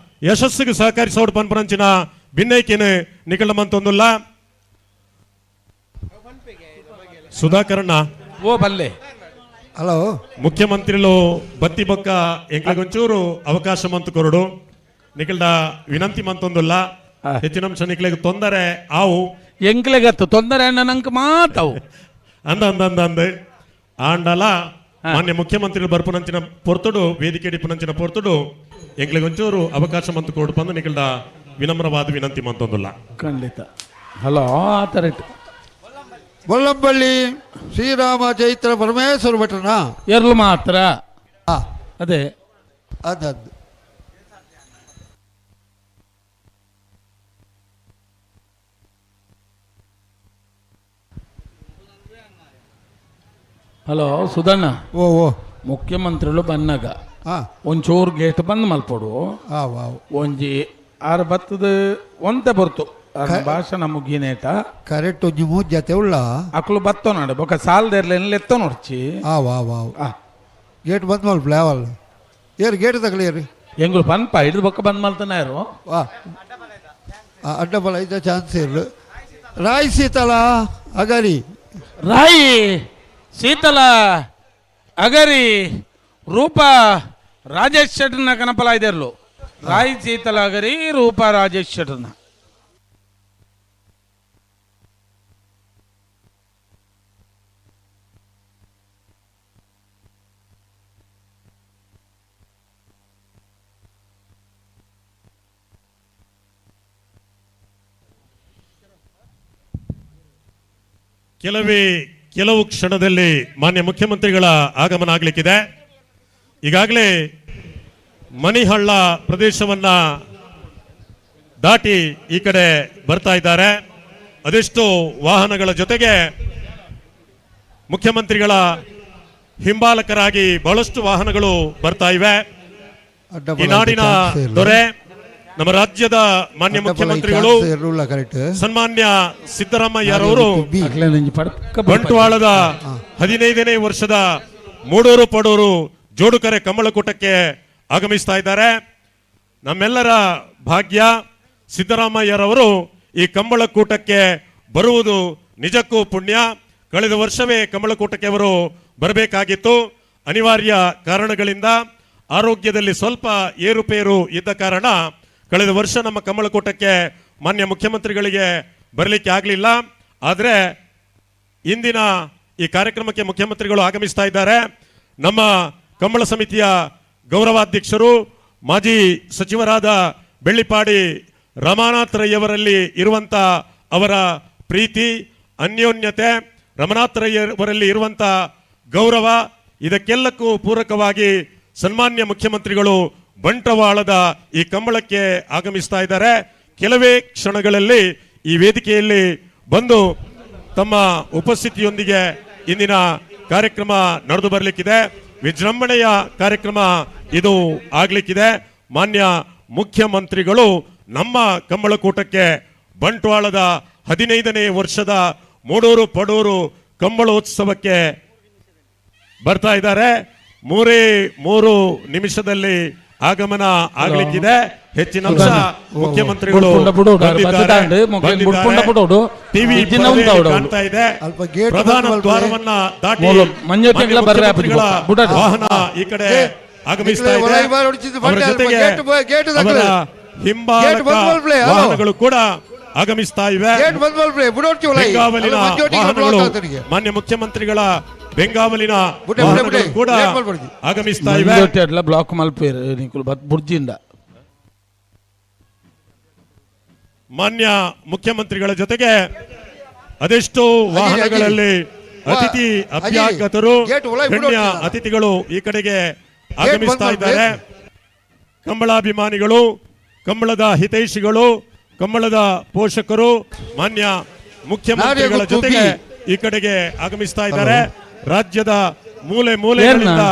ಯಶಸ್ಸಿಗೆ ಸಹಕರಿಸೋಡು ಪನ್ಪರಂಚಿನ ಬಿನ್ನೈಕಿನ ನಿಕಲ ಮಂತೊಂದುಲ್ಲ. ಸುಧಾಕರಣ್ಣ ಓ ಬಲ್ಲೆ ಹಲೋ ಮುಖ್ಯಮಂತ್ರಿಲು ಬತ್ತಿ ಬೊಕ್ಕ ಎಂಕ್ಲೆಗೊಂಚೂರು ಅವಕಾಶ ಮಂತು ಕೊರಡು ನಿಕಲ್ದ ವಿನಂತಿ ಮಂತೊಂದುಲ್ಲ. ಹೆಚ್ಚಿನ ಅಂಶ ನಿಕ್ಲೆಗ್ ತೊಂದರೆ ಆವು ಎಂಕ್ಲೆಗತ್ತು ತೊಂದರೆ ನಂಗೆ ಮಾತಾವು ಅಂದ ಅಂದ ಅಂದ ಅಂದ ಆಂಡಲ ಮಾನ್ಯ ಮುಖ್ಯಮಂತ್ರಿಗಳು ಬರ್ಪುನಂಚಿನ ಪೊರ್ತುಡು ವೇದಿಕೆ ಡಿಪ್ಪುನಂಚಿನ ಪೊರ್ತುಡು ಎಂಕ್ಲೆಗೊಂಚೂರು ಅವಕಾಶ ಮಂತು ಕೊಡು ಬಂದು ನಿಕಲ್ದ ವಿನಮ್ರವಾದ ವಿನಂತಿ ಮಂತೊಂದುಲ್ಲ. ಖಂಡಿತ. ಹಲೋ ಆ ಥರ ಇಟ್ಟು ಬೊಲ್ಲಂಬಳ್ಳಿ ಶ್ರೀರಾಮ ಚೈತ್ರ ಪರಮೇಶ್ವರ ಭಟ್ರನ ಎರ್ಲು ಮಾತ್ರ ಅದೇ ಅದದ್ದು. ಹಲೋ ಸುಧಣ್ಣ ಓ ಓ ಮುಖ್ಯಮಂತ್ರಿಗಳು ಬನ್ನಾಗ ಒಂಚೂರು ಗೇಟ್ ಬಂದ್ ಮಲ್ಪೊಡು. ಒಂಜಿ ಆರು ಬತ್ತದ ಒಂತೆ ಬರ್ತು ಭಾಷಣ ಮುಗಿನೇಟ ಕರೆಕ್ಟ್ ಒಂಜಿ ಮೂಜ್ ಜತೆ ಉಳ್ಳ ಅಕ್ಲು ಬತ್ತೋ ನಾಡು ಬೊಕ ಸಾಲ್ದೇರ್ಲ ಎತ್ತೋ ನೋಡ್ಚಿ. ಆ ವಾ ವಾ ಗೇಟ್ ಬಂದ್ ಮಲ್ಪ ಯಾವಲ್ಲ ಏರು ಗೇಟ್ ತಗಲಿ ಏರಿ ಎಂಗುಳು ಪನ್ಪ ಹಿಡಿದು ಬೊಕ್ಕ ಬಂದ್ ಮಲ್ತಾನ ಯಾರು ವಾ ಅಡ್ಡ ಬಲ ಇದ್ದ ಚಾನ್ಸ್ ಇರಲು. ರಾಯ್ ಸೀತಲ ಅಗರಿ ರಾಯಿ ಶೀತಲ ಅಗರಿ ರೂಪ ರಾಜೇಶ್ ಶೆಟ್ಟರ್ನ ಕನಪಲ ಇದಿರ್ಲು. ರಾಯಿ ಶೀತಲ ಅಗರಿ ರೂಪ ರಾಜೇಶ್ ಶೆಟ್ಟರ್ನ. ಕೆಲವು ಕ್ಷಣದಲ್ಲಿ ಮಾನ್ಯ ಮುಖ್ಯಮಂತ್ರಿಗಳ ಆಗಮನ ಆಗಲಿಕ್ಕಿದೆ. ಈಗಾಗಲೇ ಮಣಿಹಳ್ಳ ಪ್ರದೇಶವನ್ನ ದಾಟಿ ಈ ಕಡೆ ಬರ್ತಾ ಇದ್ದಾರೆ. ಅದೆಷ್ಟು ವಾಹನಗಳ ಜೊತೆಗೆ ಮುಖ್ಯಮಂತ್ರಿಗಳ ಹಿಂಬಾಲಕರಾಗಿ ಬಹಳಷ್ಟು ವಾಹನಗಳು ಬರ್ತಾ ಇವೆ. ಈ ನಾಡಿನ ದೊರೆ ನಮ್ಮ ರಾಜ್ಯದ ಮಾನ್ಯ ಮುಖ್ಯಮಂತ್ರಿಗಳು ಸನ್ಮಾನ್ಯ ಸಿದ್ದರಾಮಯ್ಯರವರು ಬಂಟ್ವಾಳದ 15ನೇ ವರ್ಷದ ಮೂಡೂರು ಪಡೂರು ಜೋಡುಕರೆ ಕಮಲಕೂಟಕ್ಕೆ ಆಗಮಿಸ್ತಾ ಇದ್ದಾರೆ. ನಮ್ಮೆಲ್ಲರ ಭಾಗ್ಯ ಸಿದ್ದರಾಮಯ್ಯರವರು ಈ ಕಂಬಳಕೂಟಕ್ಕೆ ಬರುವುದು ನಿಜಕ್ಕೂ ಪುಣ್ಯ. ಕಳೆದ ವರ್ಷವೇ ಕಮಲಕೂಟಕ್ಕೆ ಅವರು ಬರಬೇಕಾಗಿತ್ತು. ಅನಿವಾರ್ಯ ಕಾರಣಗಳಿಂದ ಆರೋಗ್ಯದಲ್ಲಿ ಸ್ವಲ್ಪ ಏರುಪೇರು ಇದ್ದ ಕಾರಣ ಕಳೆದ ವರ್ಷ ನಮ್ಮ ಕಮಲಕೂಟಕ್ಕೆ ಮಾನ್ಯ ಮುಖ್ಯಮಂತ್ರಿಗಳಿಗೆ ಬರಲಿಕ್ಕೆ ಆಗಲಿಲ್ಲ. ಆದರೆ ಇಂದಿನ ಈ ಕಾರ್ಯಕ್ರಮಕ್ಕೆ ಮುಖ್ಯಮಂತ್ರಿಗಳು ಆಗಮಿಸ್ತಾ ಇದ್ದಾರೆ. ನಮ್ಮ ಕಂಬಳ ಸಮಿತಿಯ ಗೌರವಾಧ್ಯಕ್ಷರು ಮಾಜಿ ಸಚಿವರಾದ ಬೆಳ್ಳಿಪಾಡಿ ರಮಾನಾಥರಯ್ಯವರಲ್ಲಿ ಇರುವಂಥ ಅವರ ಪ್ರೀತಿ, ಅನ್ಯೋನ್ಯತೆ, ರಮನಾಥರಯ್ಯವರಲ್ಲಿ ಇರುವಂಥ ಗೌರವ, ಇದಕ್ಕೆಲ್ಲಕ್ಕೂ ಪೂರಕವಾಗಿ ಸನ್ಮಾನ್ಯ ಮುಖ್ಯಮಂತ್ರಿಗಳು ಬಂಟವಾಳದ ಈ ಕಂಬಳಕ್ಕೆ ಆಗಮಿಸ್ತಾ ಇದ್ದಾರೆ. ಕೆಲವೇ ಕ್ಷಣಗಳಲ್ಲಿ ಈ ವೇದಿಕೆಯಲ್ಲಿ ಬಂದು ತಮ್ಮ ಉಪಸ್ಥಿತಿಯೊಂದಿಗೆ ಇಂದಿನ ಕಾರ್ಯಕ್ರಮ ನಡೆದು ಬರಲಿಕ್ಕಿದೆ. ವಿಜೃಂಭಣೆಯ ಕಾರ್ಯಕ್ರಮ ಇದು ಆಗ್ಲಿಕ್ಕಿದೆ. ಮಾನ್ಯ ಮುಖ್ಯಮಂತ್ರಿಗಳು ನಮ್ಮ ಕಂಬಳಕೂಟಕ್ಕೆ ಬಂಟ್ವಾಳದ 15ನೇ ವರ್ಷದ ಮೂಡೂರು ಪಡೂರು ಕಂಬಳೋತ್ಸವಕ್ಕೆ ಬರ್ತಾ ಇದ್ದಾರೆ. 3 ನಿಮಿಷದಲ್ಲಿ ಆಗಮನ ಆಗ್ಲಿಕ್ಕಿದೆ. ಹೆಚ್ಚಿನ ಅಂಶ ಮುಖ್ಯಮಂತ್ರಿಗಳು ಟಿವಿ ಕಾಣ್ತಾ ಇದೆ. ಪ್ರಧಾನ ದ್ವಾರವನ್ನ ದಾಟಿ ವಾಹನ ಈ ಕಡೆ ಆಗಮಿಸ್ತಾ ಇದೆ. ಅವರ ಜೊತೆಗೆ ಅವರ ಹಿಂಬಾಲಕ ವಾಹನಗಳು ಕೂಡ ಆಗಮಿಸ್ತಾ ಇವೆ. ಬೆಂಗಾವಲಿನ ವಾಹನಗಳು, ಮಾನ್ಯ ಮುಖ್ಯಮಂತ್ರಿಗಳ ಬೆಂಗಾವಲಿನ ವಾಹನಗಳು ಕೂಡ ಆಗಮಿಸ್ತಾ ಇವೆ. ಬ್ಲಾಕ್ ಮಲ್ಪೇರು ಬುರ್ಜಿಂದ ಮಾನ್ಯ ಮುಖ್ಯಮಂತ್ರಿಗಳ ಜೊತೆಗೆ ಅದೆಷ್ಟು ವಾಹನಗಳಲ್ಲಿ ಅತಿಥಿ ಅಭ್ಯಾಗತರು, ಗಣ್ಯ ಅತಿಥಿಗಳು ಈ ಕಡೆಗೆ ಆಗಮಿಸ್ತಾ ಇದ್ದಾರೆ. ಕಂಬಳಾಭಿಮಾನಿಗಳು, ಕಂಬಳದ ಹಿತೈಷಿಗಳು, ಕಂಬಳದ ಪೋಷಕರು ಮಾನ್ಯ ಮುಖ್ಯಮಂತ್ರಿಗಳ ಜೊತೆಗೆ ಈ ಕಡೆಗೆ ಆಗಮಿಸ್ತಾ ಇದ್ದಾರೆ. ರಾಜ್ಯದ ಮೂಲೆ ಮೂಲೆಗಳಿಂದ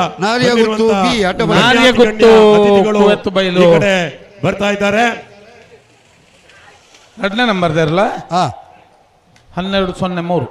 ಅತಿಥಿಗಳು ಈ ಕಡೆ ಬರ್ತಾ ಇದ್ದಾರೆ. ಎರಡನೇ ನಂಬರ್ ಇರಲ್ಲ 1203.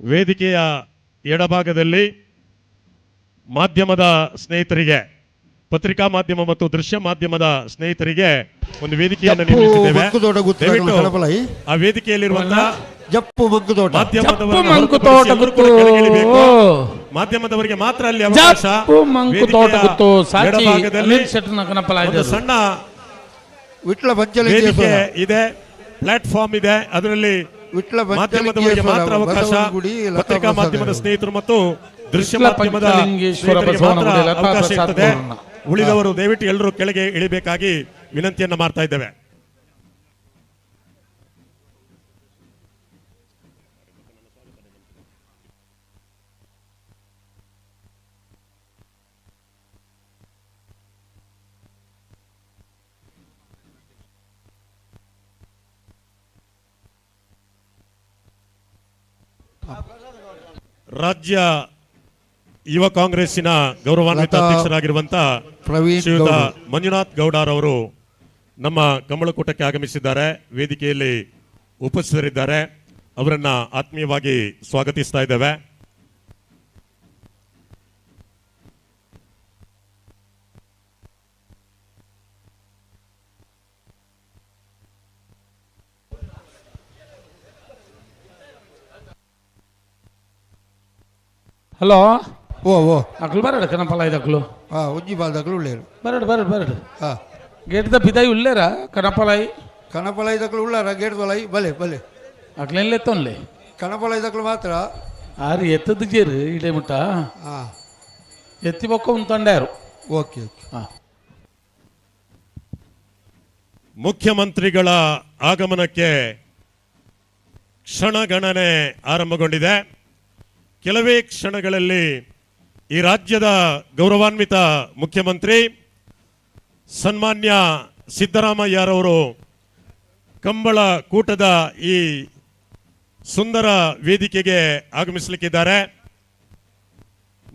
ವೇದಿಕೆಯ ಎಡಭಾಗದಲ್ಲಿ ಮಾಧ್ಯಮದ ಸ್ನೇಹಿತರಿಗೆ, ಪತ್ರಿಕಾ ಮಾಧ್ಯಮ ಮತ್ತು ದೃಶ್ಯ ಮಾಧ್ಯಮದ ಸ್ನೇಹಿತರಿಗೆ ಒಂದು ವೇದಿಕೆಯನ್ನು ನಿರ್ಮಿಸಿದ್ದೇವೆ. ಆ ವೇದಿಕೆಯಲ್ಲಿರುವಂತಹ ಮಾಧ್ಯಮದವರಿಗೆ ಮಾತ್ರ ಅಲ್ಲಿ ಅವಕಾಶ. ಎಡಭಾಗದಲ್ಲಿ ಸಣ್ಣ ವೇದಿಕೆ ಇದೆ, ಪ್ಲಾಟ್ಫಾರ್ಮ್ ಇದೆ, ಅದರಲ್ಲಿ ಮಾಧ್ಯಮದವರಿಗೆ ಮಾತ್ರ ಅವಕಾಶ. ಪತ್ರಿಕಾ ಮಾಧ್ಯಮದ ಸ್ನೇಹಿತರು ಮತ್ತು ದೃಶ್ಯ ಮಾಧ್ಯಮದ ಸ್ನೇಹಿತರಿಗೆ ಮಾತ್ರ ಅವಕಾಶ ಇರ್ತದೆ. ಉಳಿದವರು ದಯವಿಟ್ಟು ಎಲ್ಲರೂ ಕೆಳಗೆ ಇಳಿಬೇಕಾಗಿ ವಿನಂತಿಯನ್ನ ಮಾಡ್ತಾ ಇದ್ದೇವೆ. ರಾಜ್ಯ ಯುವ ಕಾಂಗ್ರೆಸ್ಸಿನ ಗೌರವಾನ್ವಿತ ಅಧ್ಯಕ್ಷರಾಗಿರುವಂತಹ ಶ್ರೀಯುತ ಮಂಜುನಾಥ್ ಗೌಡರವರು ನಮ್ಮ ಕಂಬಳಕೂಟಕ್ಕೆ ಆಗಮಿಸಿದ್ದಾರೆ. ವೇದಿಕೆಯಲ್ಲಿ ಉಪಸ್ಥಿತರಿದ್ದಾರೆ. ಅವರನ್ನ ಆತ್ಮೀಯವಾಗಿ ಸ್ವಾಗತಿಸ್ತಾ ಇದ್ದೇವೆ. ಹಲೋ ಓ ಓ ಅಕ್ಲು ಬರಡು ಕನಪಲ ಇದಕ್ಲು ಹಾಂ ಒಂಜಿ ಬಾಲ್ದಕ್ಲು ಉಳ್ಳೇರು ಬರಡು ಬರಡು ಬರಡು ಹಾಂ ಗೇಟ್ದ ಬಿದಾಯಿ ಉಳ್ಳೇರ ಕನಪಲಾಯಿ ಕನಪಲಾಯಿ ದಕ್ಲು ಉಳ್ಳಾರ ಗೇಟ್ ದೊಲಾಯಿ ಬಲೆ ಬಲೆ ಅಕ್ಲೆಲ್ಲ ಎತ್ತೊನ್ಲೆ ಕನಪಲಾಯಿ ದಕ್ಲು ಮಾತ್ರ ಆರು ಎತ್ತದ ಜೇರು ಇಡೇ ಮುಟ್ಟ ಹಾಂ ಎತ್ತಿ ಬೊಕ್ಕ ಉಂತಂಡ್ಯಾರು. ಓಕೆ ಓಕೆ ಹಾಂ. ಮುಖ್ಯಮಂತ್ರಿಗಳ ಆಗಮನಕ್ಕೆ ಕ್ಷಣಗಣನೆ ಆರಂಭಗೊಂಡಿದೆ. ಕೆಲವೇ ಕ್ಷಣಗಳಲ್ಲಿ ಈ ರಾಜ್ಯದ ಗೌರವಾನ್ವಿತ ಮುಖ್ಯಮಂತ್ರಿ ಸನ್ಮಾನ್ಯ ಸಿದ್ದರಾಮಯ್ಯರವರು ಕಂಬಳ ಕೂಟದ ಈ ಸುಂದರ ವೇದಿಕೆಗೆ ಆಗಮಿಸಲಿಕ್ಕಿದ್ದಾರೆ.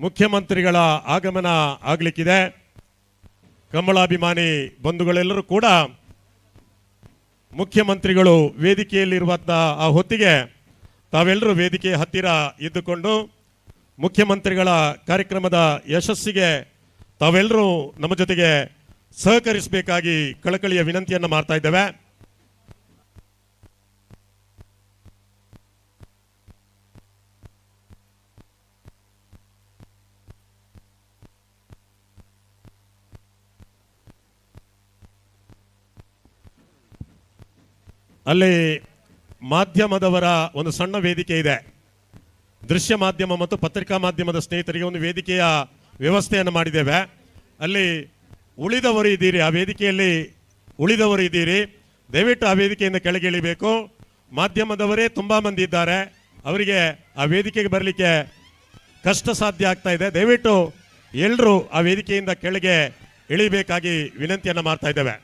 ಮುಖ್ಯಮಂತ್ರಿಗಳ ಆಗಮನ ಆಗಲಿಕ್ಕಿದೆ. ಕಂಬಳಾಭಿಮಾನಿ ಬಂಧುಗಳೆಲ್ಲರೂ ಕೂಡ ಮುಖ್ಯಮಂತ್ರಿಗಳು ವೇದಿಕೆಯಲ್ಲಿರುವಂಥ ಆ ಹೊತ್ತಿಗೆ ತಾವೆಲ್ಲರೂ ವೇದಿಕೆಯ ಹತ್ತಿರ ಇದ್ದುಕೊಂಡು ಮುಖ್ಯಮಂತ್ರಿಗಳ ಕಾರ್ಯಕ್ರಮದ ಯಶಸ್ಸಿಗೆ ತಾವೆಲ್ಲರೂ ನಮ್ಮ ಜೊತೆಗೆ ಸಹಕರಿಸಬೇಕಾಗಿ ಕಳಕಳಿಯ ವಿನಂತಿಯನ್ನು ಮಾಡ್ತಾ ಇದ್ದೇವೆ. ಅಲ್ಲಿ ಮಾಧ್ಯಮದವರ ಒಂದು ಸಣ್ಣ ವೇದಿಕೆ ಇದೆ. ದೃಶ್ಯ ಮಾಧ್ಯಮ ಮತ್ತು ಪತ್ರಿಕಾ ಮಾಧ್ಯಮದ ಸ್ನೇಹಿತರಿಗೆ ಒಂದು ವೇದಿಕೆಯ ವ್ಯವಸ್ಥೆಯನ್ನು ಮಾಡಿದ್ದೇವೆ. ಅಲ್ಲಿ ಉಳಿದವರು ಇದ್ದೀರಿ, ಆ ವೇದಿಕೆಯಲ್ಲಿ ಉಳಿದವರು ಇದ್ದೀರಿ, ದಯವಿಟ್ಟು ಆ ವೇದಿಕೆಯಿಂದ ಕೆಳಗಿಳಿಬೇಕು. ಮಾಧ್ಯಮದವರೇ ತುಂಬ ಮಂದಿ ಇದ್ದಾರೆ, ಅವರಿಗೆ ಆ ವೇದಿಕೆಗೆ ಬರಲಿಕ್ಕೆ ಕಷ್ಟ ಸಾಧ್ಯ ಆಗ್ತಾ ಇದೆ. ದಯವಿಟ್ಟು ಎಲ್ಲರೂ ಆ ವೇದಿಕೆಯಿಂದ ಕೆಳಗೆ ಇಳಿಬೇಕಾಗಿ ವಿನಂತಿಯನ್ನು ಮಾಡ್ತಾ ಇದ್ದೇವೆ.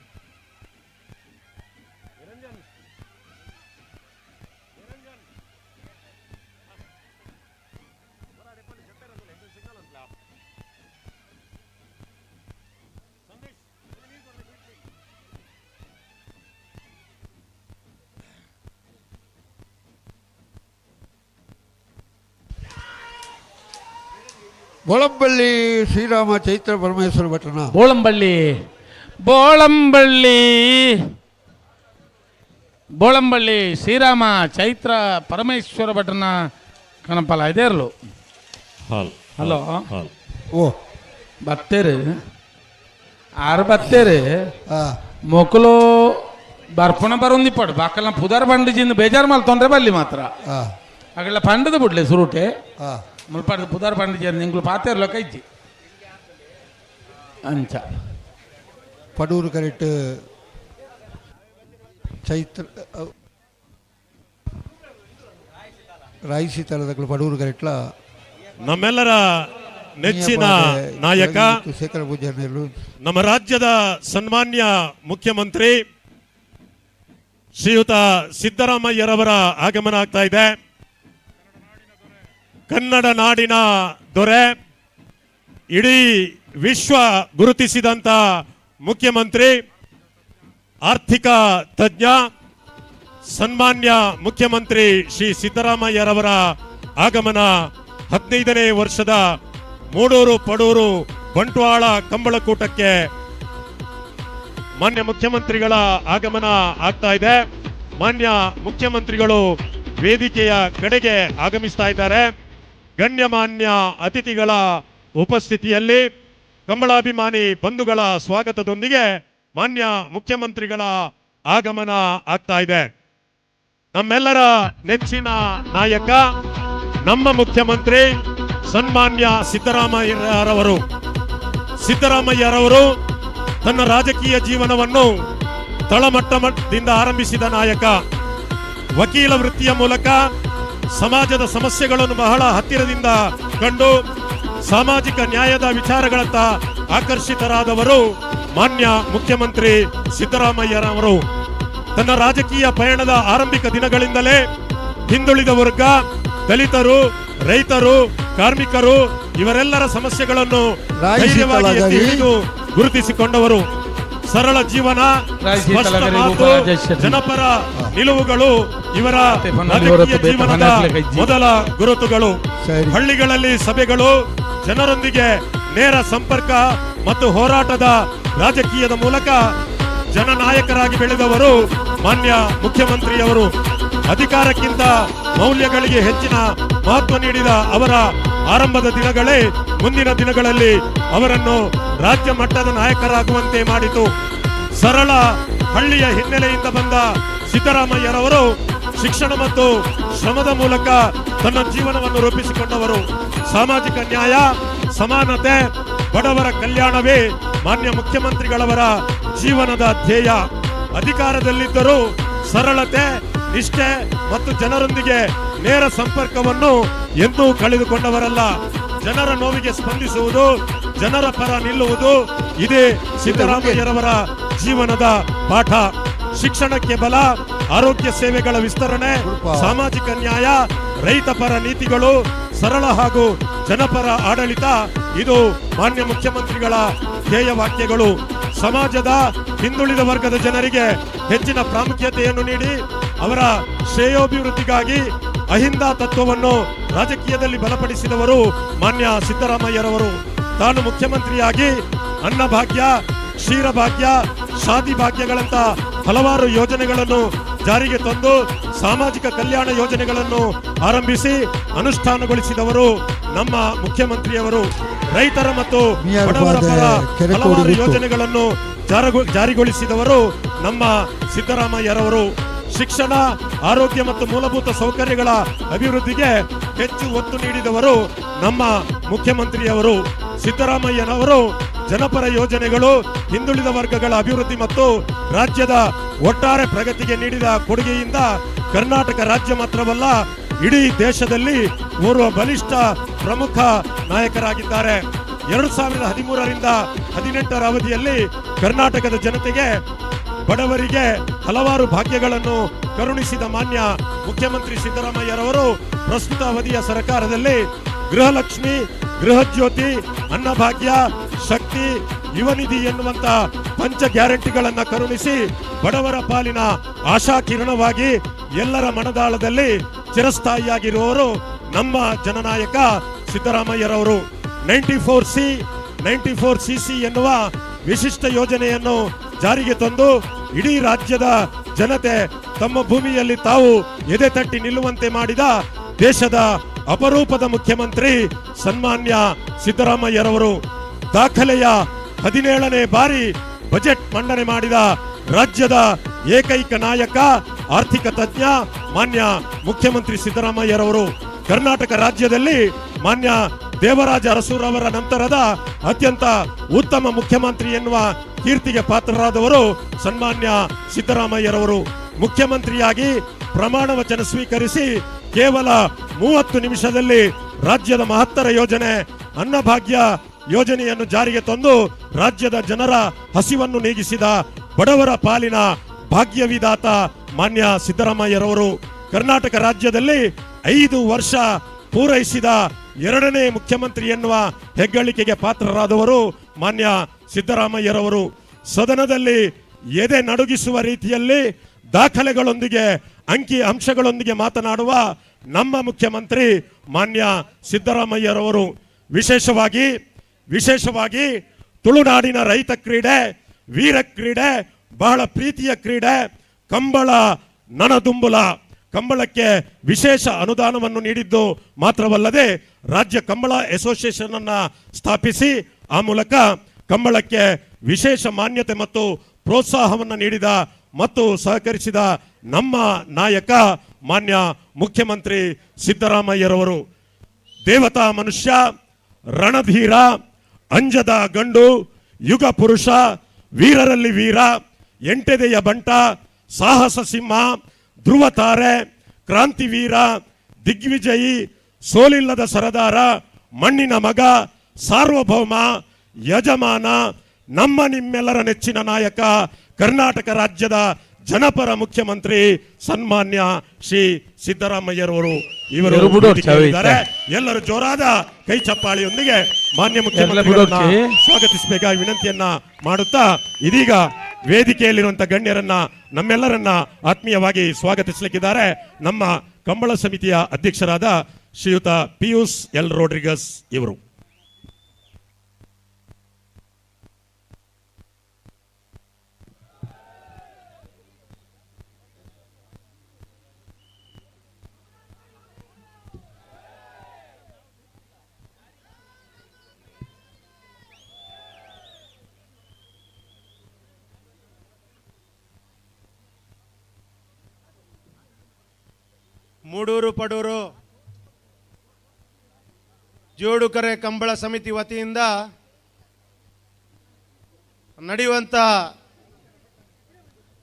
ಬೋಳಂಬಳ್ಳಿ ಶ್ರೀರಾಮ ಚೈತ್ರ ಪರಮೇಶ್ವರ ಭಟ್ಟನ ಬೋಳಂಬಳ್ಳಿ ಬೋಳಂಬಳ್ಳಿ ಬೋಳಂಬಳ್ಳಿ ಶ್ರೀರಾಮ ಚೈತ್ರ ಪರಮೇಶ್ವರ ಭಟ್ಟನ ಕಣಪಲ ಇದೇ ಇರಲು. ಹಲೋ ಓ ಬತ್ತೇರಿ ಆರು ಬತ್ತೇರಿ ಮೊಕಲು ಬರ್ಪುಣ ಬರೊಂದಿಪ್ಪಡು ಬಾಕಲ್ನ ಪುದರ್ ಬಂಡಿಜಿಂದ ಬೇಜಾರು ಮಲ್ತೊಂಡ್ರೆ ಬಲ್ಲಿ ಮಾತ್ರ ಅಗಲ ಪಂಡದ ಬುಡ್ಲೆ ಸುರುಟೆ ಮುಲ್ಪಾಡ್ದು ಪುದರ್ ಬಂಡಿಜಿ ನಿಂಗ್ಲು ಪಾತೇರ್ಲೋ ಕೈಜಿ ಅಂಚ ಪಡೂರು ಕರೆಕ್ಟ್ ಚೈತ್ರ ರಾಯಿಸಿ ತಲದಗಳು ಪಡೂರು ಕರೆಕ್ಟ್ಲ ನಮ್ಮೆಲ್ಲರ ನೆಚ್ಚಿನ ನಾಯಕ ಶೇಖರ ಪೂಜಾರಿಯರು ನಮ್ಮ ರಾಜ್ಯದ ಸನ್ಮಾನ್ಯ ಮುಖ್ಯಮಂತ್ರಿ ಶ್ರೀಯುತ ಸಿದ್ದರಾಮಯ್ಯರವರ ಆಗಮನ ಆಗ್ತಾ ಇದೆ. ಕನ್ನಡ ನಾಡಿನ ದೊರೆ, ಇಡೀ ವಿಶ್ವ ಗುರುತಿಸಿದಂತ ಮುಖ್ಯಮಂತ್ರಿ, ಆರ್ಥಿಕ ತಜ್ಞ, ಸನ್ಮಾನ್ಯ ಮುಖ್ಯಮಂತ್ರಿ ಶ್ರೀ ಸಿದ್ದರಾಮಯ್ಯರವರ ಆಗಮನ 15ನೇ ವರ್ಷದ ಮೂಡೂರು ಪಡೂರು ಬಂಟ್ವಾಳ ಕಂಬಳಕೂಟಕ್ಕೆ ಮಾನ್ಯ ಮುಖ್ಯಮಂತ್ರಿಗಳ ಆಗಮನ ಆಗ್ತಾ ಇದೆ. ಮಾನ್ಯ ಮುಖ್ಯಮಂತ್ರಿಗಳು ವೇದಿಕೆಯ ಕಡೆಗೆ ಆಗಮಿಸ್ತಾ ಇದ್ದಾರೆ. ಗಣ್ಯಮಾನ್ಯ ಅತಿಥಿಗಳ ಉಪಸ್ಥಿತಿಯಲ್ಲಿ ಕಂಬಳಾಭಿಮಾನಿ ಬಂಧುಗಳ ಸ್ವಾಗತದೊಂದಿಗೆ ಮಾನ್ಯ ಮುಖ್ಯಮಂತ್ರಿಗಳ ಆಗಮನ ಆಗ್ತಾ ಇದೆ. ನಮ್ಮೆಲ್ಲರ ನೆಚ್ಚಿನ ನಾಯಕ, ನಮ್ಮ ಮುಖ್ಯಮಂತ್ರಿ ಸನ್ಮಾನ್ಯ ಸಿದ್ದರಾಮಯ್ಯರವರು. ಸಿದ್ದರಾಮಯ್ಯರವರು ತನ್ನ ರಾಜಕೀಯ ಜೀವನವನ್ನು ತಳಮಟ್ಟದಿಂದ ಆರಂಭಿಸಿದ ನಾಯಕ. ವಕೀಲ ವೃತ್ತಿಯ ಮೂಲಕ ಸಮಾಜದ ಸಮಸ್ಯೆಗಳನ್ನು ಬಹಳ ಹತ್ತಿರದಿಂದ ಕಂಡು ಸಾಮಾಜಿಕ ನ್ಯಾಯದ ವಿಚಾರಗಳತ್ತ ಆಕರ್ಷಿತರಾದವರು ಮಾನ್ಯ ಮುಖ್ಯಮಂತ್ರಿ ಸಿದ್ದರಾಮಯ್ಯರವರು. ತನ್ನ ರಾಜಕೀಯ ಪಯಣದ ಆರಂಭಿಕ ದಿನಗಳಿಂದಲೇ ಹಿಂದುಳಿದ ವರ್ಗ, ದಲಿತರು, ರೈತರು, ಕಾರ್ಮಿಕರು ಇವರೆಲ್ಲರ ಸಮಸ್ಯೆಗಳನ್ನು ಧೈರ್ಯವಾಗಿ ಎತ್ತಿ ಹಿಡಿದು ಗುರುತಿಸಿಕೊಂಡವರು. ಸರಳ ಜೀವನ, ಸ್ಪಷ್ಟ ಮಾತು, ಜನಪರ ನಿಲುವುಗಳು ಇವರ ರಾಜಕೀಯ ಜೀವನದ ಮೊದಲ ಗುರುತುಗಳು. ಹಳ್ಳಿಗಳಲ್ಲಿ ಸಭೆಗಳು, ಜನರೊಂದಿಗೆ ನೇರ ಸಂಪರ್ಕ ಮತ್ತು ಹೋರಾಟದ ರಾಜಕೀಯದ ಮೂಲಕ ಜನನಾಯಕರಾಗಿ ಬೆಳೆದವರು ಮಾನ್ಯ ಮುಖ್ಯಮಂತ್ರಿಯವರು. ಅಧಿಕಾರಕ್ಕಿಂತ ಮೌಲ್ಯಗಳಿಗೆ ಹೆಚ್ಚಿನ ಮಹತ್ವ ನೀಡಿದ ಅವರ ಆರಂಭದ ದಿನಗಳೇ ಮುಂದಿನ ದಿನಗಳಲ್ಲಿ ಅವರನ್ನು ರಾಜ್ಯ ಮಟ್ಟದ ನಾಯಕರಾಗುವಂತೆ ಮಾಡಿತು. ಸರಳ ಹಳ್ಳಿಯ ಹಿನ್ನೆಲೆಯಿಂದ ಬಂದ ಸಿದ್ದರಾಮಯ್ಯರವರು ಶಿಕ್ಷಣ ಮತ್ತು ಶ್ರಮದ ಮೂಲಕ ತನ್ನ ಜೀವನವನ್ನು ರೂಪಿಸಿಕೊಂಡವರು. ಸಾಮಾಜಿಕ ನ್ಯಾಯ, ಸಮಾನತೆ, ಬಡವರ ಕಲ್ಯಾಣವೇ ಮಾನ್ಯ ಮುಖ್ಯಮಂತ್ರಿಗಳವರ ಜೀವನದ ಧ್ಯೇಯ. ಅಧಿಕಾರದಲ್ಲಿದ್ದರೂ ಸರಳತೆ, ನಿಷ್ಠೆ ಮತ್ತು ಜನರೊಂದಿಗೆ ನೇರ ಸಂಪರ್ಕವನ್ನು ಎಂದೂ ಕಳೆದುಕೊಂಡವರಲ್ಲ. ಜನರ ನೋವಿಗೆ ಸ್ಪಂದಿಸುವುದು, ಜನರ ಪರ ನಿಲ್ಲುವುದು ಇದೇ ಸಿದ್ದರಾಮಯ್ಯರವರ ಜೀವನದ ಪಾಠ. ಶಿಕ್ಷಣಕ್ಕೆ ಬಲ, ಆರೋಗ್ಯ ಸೇವೆಗಳ ವಿಸ್ತರಣೆ, ಸಾಮಾಜಿಕ ನ್ಯಾಯ, ರೈತ ಪರ ನೀತಿಗಳು, ಸರಳ ಹಾಗೂ ಜನಪರ ಆಡಳಿತ, ಇದು ಮಾನ್ಯ ಮುಖ್ಯಮಂತ್ರಿಗಳ ಧ್ಯೇಯ ವಾಕ್ಯಗಳು. ಸಮಾಜದ ಹಿಂದುಳಿದ ವರ್ಗದ ಜನರಿಗೆ ಹೆಚ್ಚಿನ ಪ್ರಾಮುಖ್ಯತೆಯನ್ನು ನೀಡಿ ಅವರ ಶ್ರೇಯೋಭಿವೃದ್ಧಿಗಾಗಿ ಅಹಿಂದ ತತ್ವವನ್ನು ರಾಜಕೀಯದಲ್ಲಿ ಬಲಪಡಿಸಿದವರು ಮಾನ್ಯ ಸಿದ್ದರಾಮಯ್ಯರವರು. ತಾನು ಮುಖ್ಯಮಂತ್ರಿಯಾಗಿ ಅನ್ನಭಾಗ್ಯ, ಕ್ಷೀರಭಾಗ್ಯ, ಶಾದಿ ಭಾಗ್ಯಗಳಂತ ಹಲವಾರು ಯೋಜನೆಗಳನ್ನು ಜಾರಿಗೆ ತಂದು ಸಾಮಾಜಿಕ ಕಲ್ಯಾಣ ಯೋಜನೆಗಳನ್ನು ಆರಂಭಿಸಿ ಅನುಷ್ಠಾನಗೊಳಿಸಿದವರು ನಮ್ಮ ಮುಖ್ಯಮಂತ್ರಿಯವರು. ರೈತರ ಮತ್ತು ಬಡವರ ಪರ ಹಲವಾರು ಯೋಜನೆಗಳನ್ನು ಜಾರಿಗೊಳಿಸಿದವರು ನಮ್ಮ ಸಿದ್ದರಾಮಯ್ಯರವರು. ಶಿಕ್ಷಣ, ಆರೋಗ್ಯ ಮತ್ತು ಮೂಲಭೂತ ಸೌಕರ್ಯಗಳ ಅಭಿವೃದ್ಧಿಗೆ ಹೆಚ್ಚು ಒತ್ತು ನೀಡಿದವರು ನಮ್ಮ ಮುಖ್ಯಮಂತ್ರಿಯವರು. ಸಿದ್ದರಾಮಯ್ಯನವರು ಜನಪರ ಯೋಜನೆಗಳು, ಹಿಂದುಳಿದ ವರ್ಗಗಳ ಅಭಿವೃದ್ಧಿ ಮತ್ತು ರಾಜ್ಯದ ಒಟ್ಟಾರೆ ಪ್ರಗತಿಗೆ ನೀಡಿದ ಕೊಡುಗೆಯಿಂದ ಕರ್ನಾಟಕ ರಾಜ್ಯ ಮಾತ್ರವಲ್ಲ, ಇಡೀ ದೇಶದಲ್ಲಿ ಓರ್ವ ಬಲಿಷ್ಠ ಪ್ರಮುಖ ನಾಯಕರಾಗಿದ್ದಾರೆ. 2013ರಿಂದ 18ರ ಅವಧಿಯಲ್ಲಿ ಕರ್ನಾಟಕದ ಜನತೆಗೆ, ಬಡವರಿಗೆ ಹಲವಾರು ಭಾಗ್ಯಗಳನ್ನು ಕರುಣಿಸಿದ ಮಾನ್ಯ ಮುಖ್ಯಮಂತ್ರಿ ಸಿದ್ದರಾಮಯ್ಯರವರು ಪ್ರಸ್ತುತ ಅವಧಿಯ ಸರ್ಕಾರದಲ್ಲಿ ಗೃಹಲಕ್ಷ್ಮಿ, ಗೃಹಜ್ಯೋತಿ, ಅನ್ನಭಾಗ್ಯ, ಶಕ್ತಿ, ಯುವನಿಧಿ ಎನ್ನುವಂತ ಪಂಚ ಗ್ಯಾರಂಟಿಗಳನ್ನು ಕರುಣಿಸಿ ಬಡವರ ಪಾಲಿನ ಆಶಾ ಕಿರಣವಾಗಿ ಎಲ್ಲರ ಮನದಾಳದಲ್ಲಿ ಚಿರಸ್ಥಾಯಿಯಾಗಿರುವವರು ನಮ್ಮ ಜನನಾಯಕ ಸಿದ್ದರಾಮಯ್ಯರವರು. 94C, 94CC ಎನ್ನುವ ವಿಶಿಷ್ಟ ಯೋಜನೆಯನ್ನು ಜಾರಿಗೆ ತಂದು ಇಡೀ ರಾಜ್ಯದ ಜನತೆ ತಮ್ಮ ಭೂಮಿಯಲ್ಲಿ ತಾವು ಎದೆ ತಟ್ಟಿ ನಿಲ್ಲುವಂತೆ ಮಾಡಿದ ದೇಶದ ಅಪರೂಪದ ಮುಖ್ಯಮಂತ್ರಿ ಸನ್ಮಾನ್ಯ ಸಿದ್ದರಾಮಯ್ಯರವರು. ದಾಖಲೆಯ 17ನೇ ಬಾರಿ ಬಜೆಟ್ ಮಂಡನೆ ಮಾಡಿದ ರಾಜ್ಯದ ಏಕೈಕ ನಾಯಕ, ಆರ್ಥಿಕ ತಜ್ಞ ಮಾನ್ಯ ಮುಖ್ಯಮಂತ್ರಿ ಸಿದ್ದರಾಮಯ್ಯರವರು. ಕರ್ನಾಟಕ ರಾಜ್ಯದಲ್ಲಿ ಮಾನ್ಯ ದೇವರಾಜ ಅರಸುರವರ ನಂತರದ ಅತ್ಯಂತ ಉತ್ತಮ ಮುಖ್ಯಮಂತ್ರಿ ಎನ್ನುವ ಕೀರ್ತಿಗೆ ಪಾತ್ರರಾದವರು ಸನ್ಮಾನ್ಯ ಸಿದ್ದರಾಮಯ್ಯರವರು. ಮುಖ್ಯಮಂತ್ರಿಯಾಗಿ ಪ್ರಮಾಣ ವಚನ ಸ್ವೀಕರಿಸಿ ಕೇವಲ 30 ನಿಮಿಷದಲ್ಲಿ ರಾಜ್ಯದ ಮಹತ್ತರ ಯೋಜನೆ ಅನ್ನಭಾಗ್ಯ ಯೋಜನೆಯನ್ನು ಜಾರಿಗೆ ತಂದು ರಾಜ್ಯದ ಜನರ ಹಸಿವನ್ನು ನೀಗಿಸಿದ ಬಡವರ ಪಾಲಿನ ಭಾಗ್ಯವಿದಾತ ಮಾನ್ಯ ಸಿದ್ದರಾಮಯ್ಯರವರು. ಕರ್ನಾಟಕ ರಾಜ್ಯದಲ್ಲಿ 5 ವರ್ಷ ಪೂರೈಸಿದ 2ನೇ ಮುಖ್ಯಮಂತ್ರಿ ಎನ್ನುವ ಹೆಗ್ಗಳಿಕೆಗೆ ಪಾತ್ರರಾದವರು ಮಾನ್ಯ ಸಿದ್ದರಾಮಯ್ಯರವರು. ಸದನದಲ್ಲಿ ಎದೆ ನಡುಗಿಸುವ ರೀತಿಯಲ್ಲಿ ದಾಖಲೆಗಳೊಂದಿಗೆ, ಅಂಕಿ ಅಂಶಗಳೊಂದಿಗೆ ಮಾತನಾಡುವ ನಮ್ಮ ಮುಖ್ಯಮಂತ್ರಿ ಮಾನ್ಯ ಸಿದ್ದರಾಮಯ್ಯರವರು. ವಿಶೇಷವಾಗಿ ತುಳುನಾಡಿನ ರೈತ ಕ್ರೀಡೆ, ವೀರ ಕ್ರೀಡೆ, ಬಹಳ ಪ್ರೀತಿಯ ಕ್ರೀಡೆ ಕಂಬಳ ನನದುಂಬುಲ. ಕಂಬಳಕ್ಕೆ ವಿಶೇಷ ಅನುದಾನವನ್ನು ನೀಡಿದ್ದು ಮಾತ್ರವಲ್ಲದೆ ರಾಜ್ಯ ಕಂಬಳ ಅಸೋಸಿಯೇಷನ್ ಅನ್ನು ಸ್ಥಾಪಿಸಿ ಆ ಮೂಲಕ ಕಂಬಳಕ್ಕೆ ವಿಶೇಷ ಮಾನ್ಯತೆ ಮತ್ತು ಪ್ರೋತ್ಸಾಹವನ್ನು ನೀಡಿದ ಮತ್ತು ಸಹಕರಿಸಿದ ನಮ್ಮ ನಾಯಕ ಮಾನ್ಯ ಮುಖ್ಯಮಂತ್ರಿ ಸಿದ್ದರಾಮಯ್ಯರವರು. ದೇವತಾ ಮನುಷ್ಯ, ರಣಧೀರ, ಅಂಜದ ಗಂಡು, ಯುಗ ಪುರುಷ, ವೀರರಲ್ಲಿ ವೀರ, ಎಂಟೆದೆಯ ಬಂಟ, ಸಾಹಸ ಸಿಂಹ, ಧ್ರುವ ತಾರೆ, ಕ್ರಾಂತಿವೀರ, ದಿಗ್ವಿಜಯಿ, ಸೋಲಿಲ್ಲದ ಸರದಾರ, ಮಣ್ಣಿನ ಮಗ, ಸಾರ್ವಭೌಮ, ಯಜಮಾನ, ನಮ್ಮ ನಿಮ್ಮೆಲ್ಲರ ನೆಚ್ಚಿನ ನಾಯಕ, ಕರ್ನಾಟಕ ರಾಜ್ಯದ ಜನಪರ ಮುಖ್ಯಮಂತ್ರಿ ಸನ್ಮಾನ್ಯ ಶ್ರೀ ಸಿದ್ದರಾಮಯ್ಯರವರು ಇವರು ವೇದಿಕೆಯಲ್ಲಿದ್ದಾರೆ. ಎಲ್ಲರೂ ಜೋರಾದ ಕೈ ಚಪ್ಪಾಳಿಯೊಂದಿಗೆ ಮಾನ್ಯ ಮುಖ್ಯಮಂತ್ರಿಗಳನ್ನ ಸ್ವಾಗತಿಸಬೇಕಾಗಿ ವಿನಂತಿಯನ್ನ ಮಾಡುತ್ತಾ ಇದೀಗ ವೇದಿಕೆಯಲ್ಲಿರುವಂತಹ ಗಣ್ಯರನ್ನ ನಮ್ಮೆಲ್ಲರನ್ನ ಆತ್ಮೀಯವಾಗಿ ಸ್ವಾಗತಿಸಲಿಕ್ಕಿದ್ದಾರೆ ನಮ್ಮ ಕಂಬಳ ಸಮಿತಿಯ ಅಧ್ಯಕ್ಷರಾದ ಶ್ರೀಯುತ ಪಿಯೂಸ್ ಎಲ್ ರೋಡ್ರಿಗಸ್ ಇವರು. ಮೂಡೂರು ಪಡೂರು ಜೋಡುಕರೆ ಕಂಬಳ ಸಮಿತಿ ವತಿಯಿಂದ ನಡೆಯುವಂಥ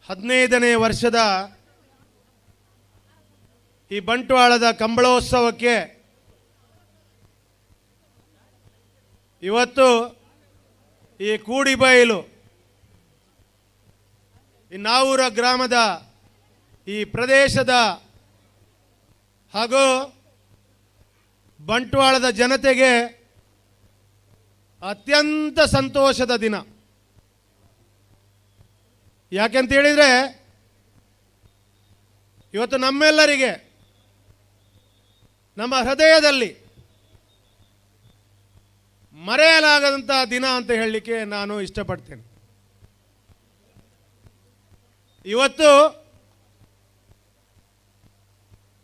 15ನೇ ವರ್ಷದ ಈ ಬಂಟ್ವಾಳದ ಕಂಬಳೋತ್ಸವಕ್ಕೆ ಇವತ್ತು ಈ ಕೂಡಿಬೈಲು ಈ ನಾವೂರ ಗ್ರಾಮದ ಈ ಪ್ರದೇಶದ ಹಾಗೂ ಬಂಟ್ವಾಳದ ಜನತೆಗೆ ಅತ್ಯಂತ ಸಂತೋಷದ ದಿನ. ಯಾಕೆಂತ ಹೇಳಿದರೆ ಇವತ್ತು ನಮ್ಮೆಲ್ಲರಿಗೆ ನಮ್ಮ ಹೃದಯದಲ್ಲಿ ಮರೆಯಲಾಗದಂಥ ದಿನ ಅಂತ ಹೇಳಲಿಕ್ಕೆ ನಾನು ಇಷ್ಟಪಡ್ತೇನೆ. ಇವತ್ತು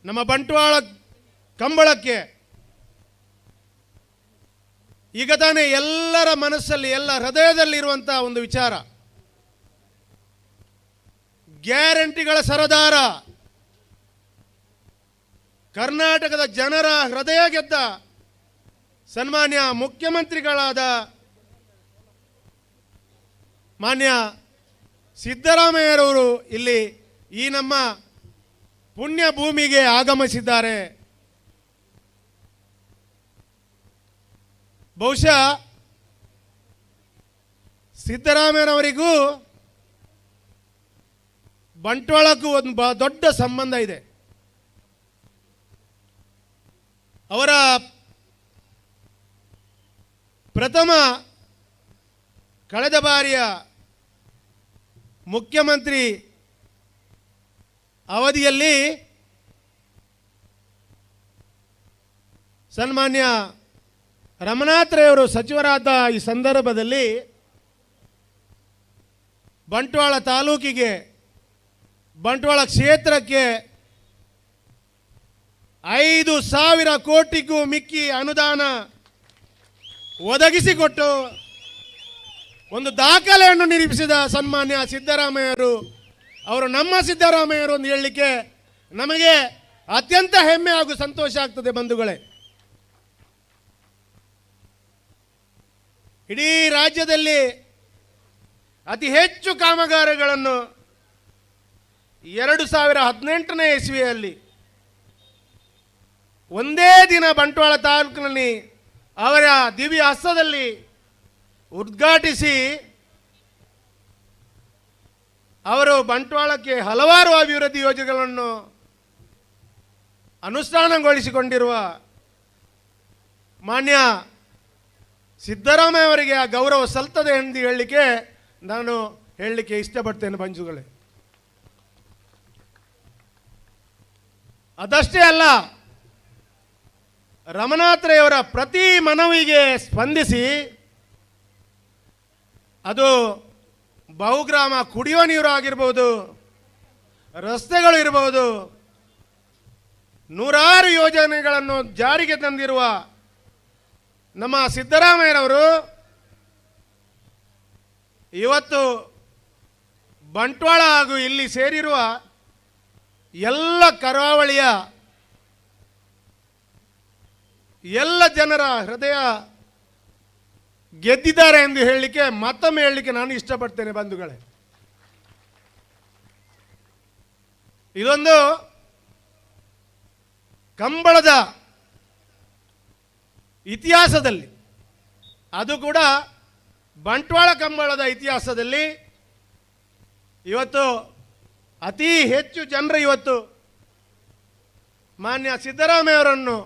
ನಮ್ಮ ಬಂಟ್ವಾಳ ಕಂಬಳಕ್ಕೆ ಈಗ ತಾನೇ ಎಲ್ಲರ ಮನಸ್ಸಲ್ಲಿ, ಎಲ್ಲ ಹೃದಯದಲ್ಲಿರುವಂಥ ಒಂದು ವಿಚಾರ, ಗ್ಯಾರಂಟಿಗಳ ಸರದಾರ, ಕರ್ನಾಟಕದ ಜನರ ಹೃದಯ ಗೆದ್ದ ಸನ್ಮಾನ್ಯ ಮುಖ್ಯಮಂತ್ರಿಗಳಾದ ಮಾನ್ಯ ಸಿದ್ದರಾಮಯ್ಯರವರು ಇಲ್ಲಿ ಈ ನಮ್ಮ ಪುಣ್ಯ ಭೂಮಿಗೆ ಆಗಮಿಸಿದ್ದಾರೆ. ಬಹುಶಃ ಸಿದ್ದರಾಮಯ್ಯನವರಿಗೂ ಬಂಟ್ವಾಳಕ್ಕೂ ಒಂದು ದೊಡ್ಡ ಸಂಬಂಧ ಇದೆ. ಅವರ ಪ್ರಥಮ ಕಳೆದ ಬಾರಿಯ ಮುಖ್ಯಮಂತ್ರಿ ಅವಧಿಯಲ್ಲಿ ಸನ್ಮಾನ್ಯ ರಮನಾಥ್ರೆಯವರು ಸಚಿವರಾದ ಈ ಸಂದರ್ಭದಲ್ಲಿ ಬಂಟ್ವಾಳ ತಾಲೂಕಿಗೆ, ಬಂಟ್ವಾಳ ಕ್ಷೇತ್ರಕ್ಕೆ 5,000 ಕೋಟಿಗೂ ಮಿಕ್ಕಿ ಅನುದಾನ ಒದಗಿಸಿಕೊಟ್ಟು ಒಂದು ದಾಖಲೆಯನ್ನು ನಿರೂಪಿಸಿದ ಸನ್ಮಾನ್ಯ ಸಿದ್ದರಾಮಯ್ಯರು ಅವರು ನಮ್ಮ ಸಿದ್ದರಾಮಯ್ಯರು ಎಂದು ಹೇಳಲಿಕ್ಕೆ ನಮಗೆ ಅತ್ಯಂತ ಹೆಮ್ಮೆ ಹಾಗೂ ಸಂತೋಷ ಆಗ್ತದೆ ಬಂಧುಗಳೇ. ಇಡೀ ರಾಜ್ಯದಲ್ಲಿ ಅತಿ ಹೆಚ್ಚು ಕಾಮಗಾರಿಗಳನ್ನು 2018ನೇ ಇಸ್ವಿಯಲ್ಲಿ ಒಂದೇ ದಿನ ಬಂಟ್ವಾಳ ತಾಲೂಕಿನಲ್ಲಿ ಅವರ ದಿವ್ಯ ಹಸ್ತದಲ್ಲಿ ಉದ್ಘಾಟಿಸಿ ಅವರು ಬಂಟ್ವಾಳಕ್ಕೆ ಹಲವಾರು ಅಭಿವೃದ್ಧಿ ಯೋಜನೆಗಳನ್ನು ಅನುಷ್ಠಾನಗೊಳಿಸಿಕೊಂಡಿರುವ ಮಾನ್ಯ ಸಿದ್ದರಾಮಯ್ಯ ಅವರಿಗೆ ಆ ಗೌರವ ಸಲ್ತದೆ ಎಂದು ಹೇಳಲಿಕ್ಕೆ ನಾನು ಹೇಳಲಿಕ್ಕೆ ಇಷ್ಟಪಡ್ತೇನೆ ಬಂಧುಗಳೇ. ಅದಷ್ಟೇ ಅಲ್ಲ, ರಮನಾಥ್ರೆಯವರ ಪ್ರತಿ ಮನವಿಗೆ ಸ್ಪಂದಿಸಿ ಅದು ಬಹುಗ್ರಾಮ ಕುಡಿಯುವ ನೀರು ಆಗಿರ್ಬೋದು, ರಸ್ತೆಗಳು ಇರ್ಬೋದು, ನೂರಾರು ಯೋಜನೆಗಳನ್ನು ಜಾರಿಗೆ ತಂದಿರುವ ನಮ್ಮ ಸಿದ್ದರಾಮಯ್ಯನವರು ಇವತ್ತು ಬಂಟ್ವಾಳ ಹಾಗೂ ಇಲ್ಲಿ ಸೇರಿರುವ ಎಲ್ಲ ಕರಾವಳಿಯ ಎಲ್ಲ ಜನರ ಹೃದಯ ಗೆದ್ದಿದ್ದಾರೆ ಎಂದು ಹೇಳಲಿಕ್ಕೆ, ಮತ್ತೊಮ್ಮೆ ಹೇಳಲಿಕ್ಕೆ ನಾನು ಇಷ್ಟಪಡ್ತೇನೆ ಬಂಧುಗಳೇ. ಇದೊಂದು ಕಂಬಳದ ಇತಿಹಾಸದಲ್ಲಿ, ಅದು ಕೂಡ ಬಂಟ್ವಾಳ ಕಂಬಳದ ಇತಿಹಾಸದಲ್ಲಿ ಇವತ್ತು ಅತಿ ಹೆಚ್ಚು ಜನರು ಇವತ್ತು ಮಾನ್ಯ ಸಿದ್ದರಾಮಯ್ಯವರನ್ನು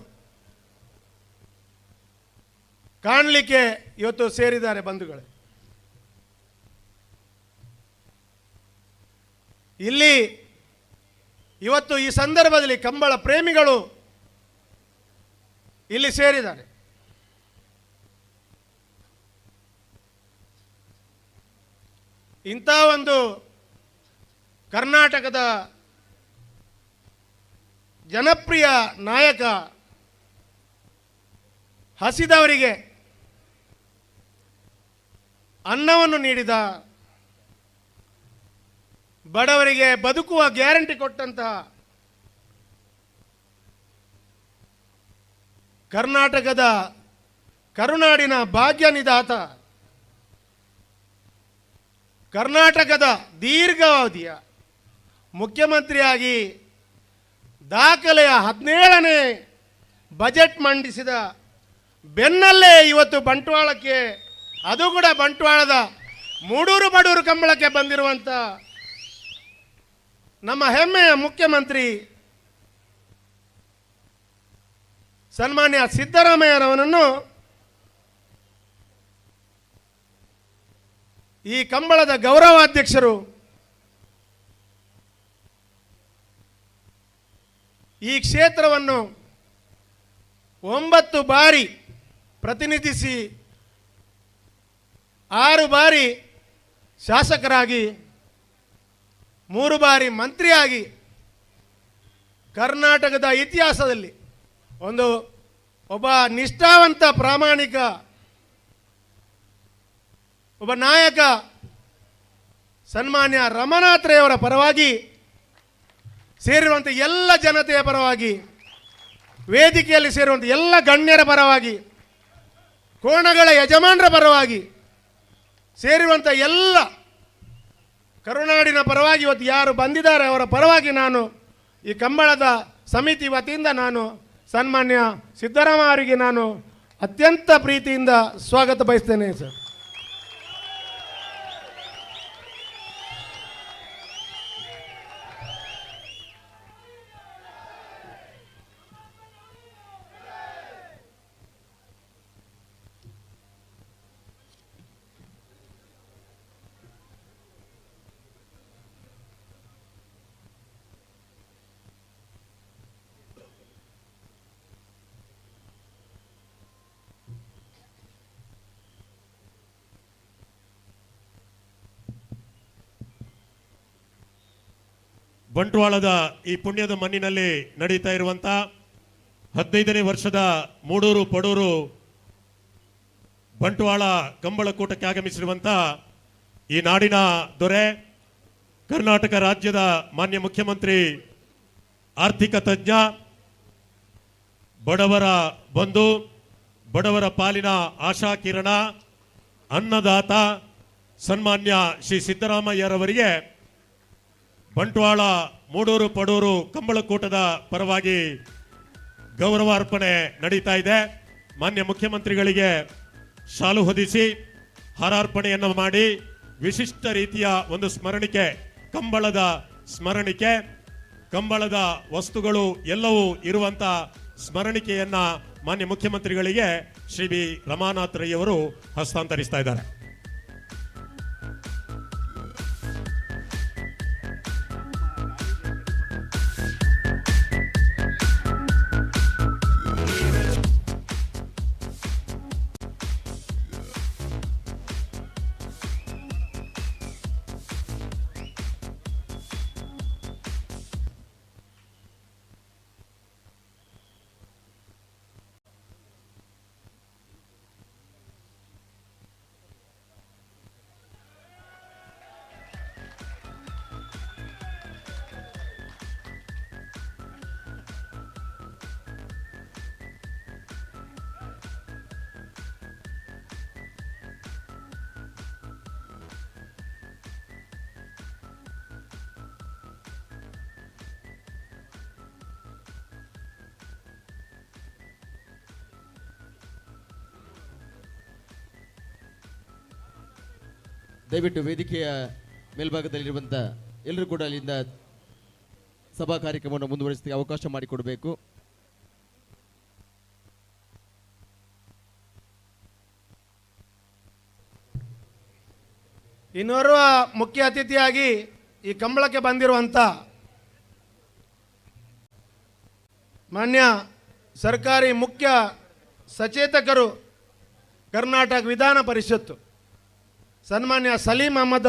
ಕಾಣಲಿಕ್ಕೆ ಇವತ್ತು ಸೇರಿದ್ದಾರೆ ಬಂಧುಗಳೇ. ಇಲ್ಲಿ ಇವತ್ತು ಈ ಸಂದರ್ಭದಲ್ಲಿ ಕಂಬಳ ಪ್ರೇಮಿಗಳು ಇಲ್ಲಿ ಸೇರಿದ್ದಾರೆ. ಇಂಥ ಒಂದು ಕರ್ನಾಟಕದ ಜನಪ್ರಿಯ ನಾಯಕ ಹಸಿದವರಿಗೆ ಅನ್ನವನ್ನು ನೀಡಿದ, ಬಡವರಿಗೆ ಬದುಕುವ ಗ್ಯಾರಂಟಿ ಕೊಟ್ಟಂತಹ ಕರ್ನಾಟಕದ ಕರುನಾಡಿನ ಭಾಗ್ಯ ನಿಧಾತ, ಕರ್ನಾಟಕದ ದೀರ್ಘಾವಧಿಯ ಮುಖ್ಯಮಂತ್ರಿಯಾಗಿ ದಾಖಲೆಯ 17ನೇ ಬಜೆಟ್ ಮಂಡಿಸಿದ ಬೆನ್ನಲ್ಲೇ ಇವತ್ತು ಬಂಟ್ವಾಳಕ್ಕೆ, ಅದು ಕೂಡ ಬಂಟ್ವಾಳದ ಮೂಡೂರು ಬಡೂರು ಕಂಬಳಕ್ಕೆ ಬಂದಿರುವಂಥ ನಮ್ಮ ಹೆಮ್ಮೆಯ ಮುಖ್ಯಮಂತ್ರಿ ಸನ್ಮಾನ್ಯ ಸಿದ್ದರಾಮಯ್ಯನವರನ್ನು ಈ ಕಂಬಳದ ಗೌರವಾಧ್ಯಕ್ಷರು ಈ ಕ್ಷೇತ್ರವನ್ನು 9 ಬಾರಿ ಪ್ರತಿನಿಧಿಸಿ 6 ಬಾರಿ ಶಾಸಕರಾಗಿ 3 ಬಾರಿ ಮಂತ್ರಿಯಾಗಿ ಕರ್ನಾಟಕದ ಇತಿಹಾಸದಲ್ಲಿ ಒಂದು ಒಬ್ಬ ನಿಷ್ಠಾವಂತ ಪ್ರಾಮಾಣಿಕ ಒಬ್ಬ ನಾಯಕ ಸನ್ಮಾನ್ಯ ರಮಾನಾಥ್ ರೈಯವರ ಪರವಾಗಿ ಸೇರಿರುವಂಥ ಎಲ್ಲ ಜನತೆಯ ಪರವಾಗಿ, ವೇದಿಕೆಯಲ್ಲಿ ಸೇರುವಂಥ ಎಲ್ಲ ಗಣ್ಯರ ಪರವಾಗಿ, ಕೋಣಗಳ ಯಜಮಾನರ ಪರವಾಗಿ, ಸೇರಿರುವಂಥ ಎಲ್ಲ ಕರುನಾಡಿನ ಪರವಾಗಿ ಇವತ್ತು ಯಾರು ಬಂದಿದ್ದಾರೆ ಅವರ ಪರವಾಗಿ ನಾನು ಈ ಕಂಬಳದ ಸಮಿತಿ ವತಿಯಿಂದ ನಾನು ಸನ್ಮಾನ್ಯ ಸಿದ್ದರಾಮಯ್ಯ ಅವರಿಗೆ ನಾನು ಅತ್ಯಂತ ಪ್ರೀತಿಯಿಂದ ಸ್ವಾಗತ ಬಯಸ್ತೇನೆ ಸರ್. ಬಂಟ್ವಾಳದ ಈ ಪುಣ್ಯದ ಮಣ್ಣಿನಲ್ಲಿ ನಡೀತಾ ಇರುವಂತ 15ನೇ ವರ್ಷದ ಮೂಡೂರು ಪಡೂರು ಬಂಟ್ವಾಳ ಕಂಬಳಕೂಟಕ್ಕೆ ಆಗಮಿಸಿರುವಂತ ಈ ನಾಡಿನ ದೊರೆ, ಕರ್ನಾಟಕ ರಾಜ್ಯದ ಮಾನ್ಯ ಮುಖ್ಯಮಂತ್ರಿ, ಆರ್ಥಿಕ ತಜ್ಞ, ಬಡವರ ಬಂಧು, ಬಡವರ ಪಾಲಿನ ಆಶಾ ಕಿರಣ, ಅನ್ನದಾತ ಸನ್ಮಾನ್ಯ ಶ್ರೀ ಸಿದ್ದರಾಮಯ್ಯರವರಿಗೆ ಬಂಟ್ವಾಳ ಮೂಡೂರು ಪಡೂರು ಕಂಬಳಕೂಟದ ಪರವಾಗಿ ಗೌರವಾರ್ಪಣೆ ನಡೀತಾ ಇದೆ. ಮಾನ್ಯ ಮುಖ್ಯಮಂತ್ರಿಗಳಿಗೆ ಶಾಲು ಹೊದಿಸಿ ಹಾರಾರ್ಪಣೆಯನ್ನು ಮಾಡಿ ವಿಶಿಷ್ಟ ರೀತಿಯ ಒಂದು ಸ್ಮರಣಿಕೆ, ಕಂಬಳದ ಸ್ಮರಣಿಕೆ, ಕಂಬಳದ ವಸ್ತುಗಳು ಎಲ್ಲವೂ ಇರುವಂಥ ಸ್ಮರಣಿಕೆಯನ್ನ ಮಾನ್ಯ ಮುಖ್ಯಮಂತ್ರಿಗಳಿಗೆ ಶ್ರೀ ಬಿ ರಮಾನಾಥ್ ರೈಯವರು ಹಸ್ತಾಂತರಿಸ್ತಾ ಇದ್ದಾರೆ. ದಯವಿಟ್ಟು ವೇದಿಕೆಯ ಮೇಲ್ಭಾಗದಲ್ಲಿರುವಂಥ ಎಲ್ಲರೂ ಕೂಡ ಅಲ್ಲಿಂದ ಸಭಾ ಕಾರ್ಯಕ್ರಮವನ್ನು ಮುಂದುವರಿಸಲಿಕ್ಕೆ ಅವಕಾಶ ಮಾಡಿಕೊಡಬೇಕು. ಇನ್ನೋರ್ವ ಮುಖ್ಯ ಅತಿಥಿಯಾಗಿ ಈ ಕಂಬಳಕ್ಕೆ ಬಂದಿರುವಂಥ ಮಾನ್ಯ ಸರ್ಕಾರಿ ಮುಖ್ಯ ಸಚೇತಕರು, ಕರ್ನಾಟಕ ವಿಧಾನ ಪರಿಷತ್ತು ಸನ್ಮಾನ್ಯ ಸಲೀಂ ಅಹಮದ್ ಅವರು.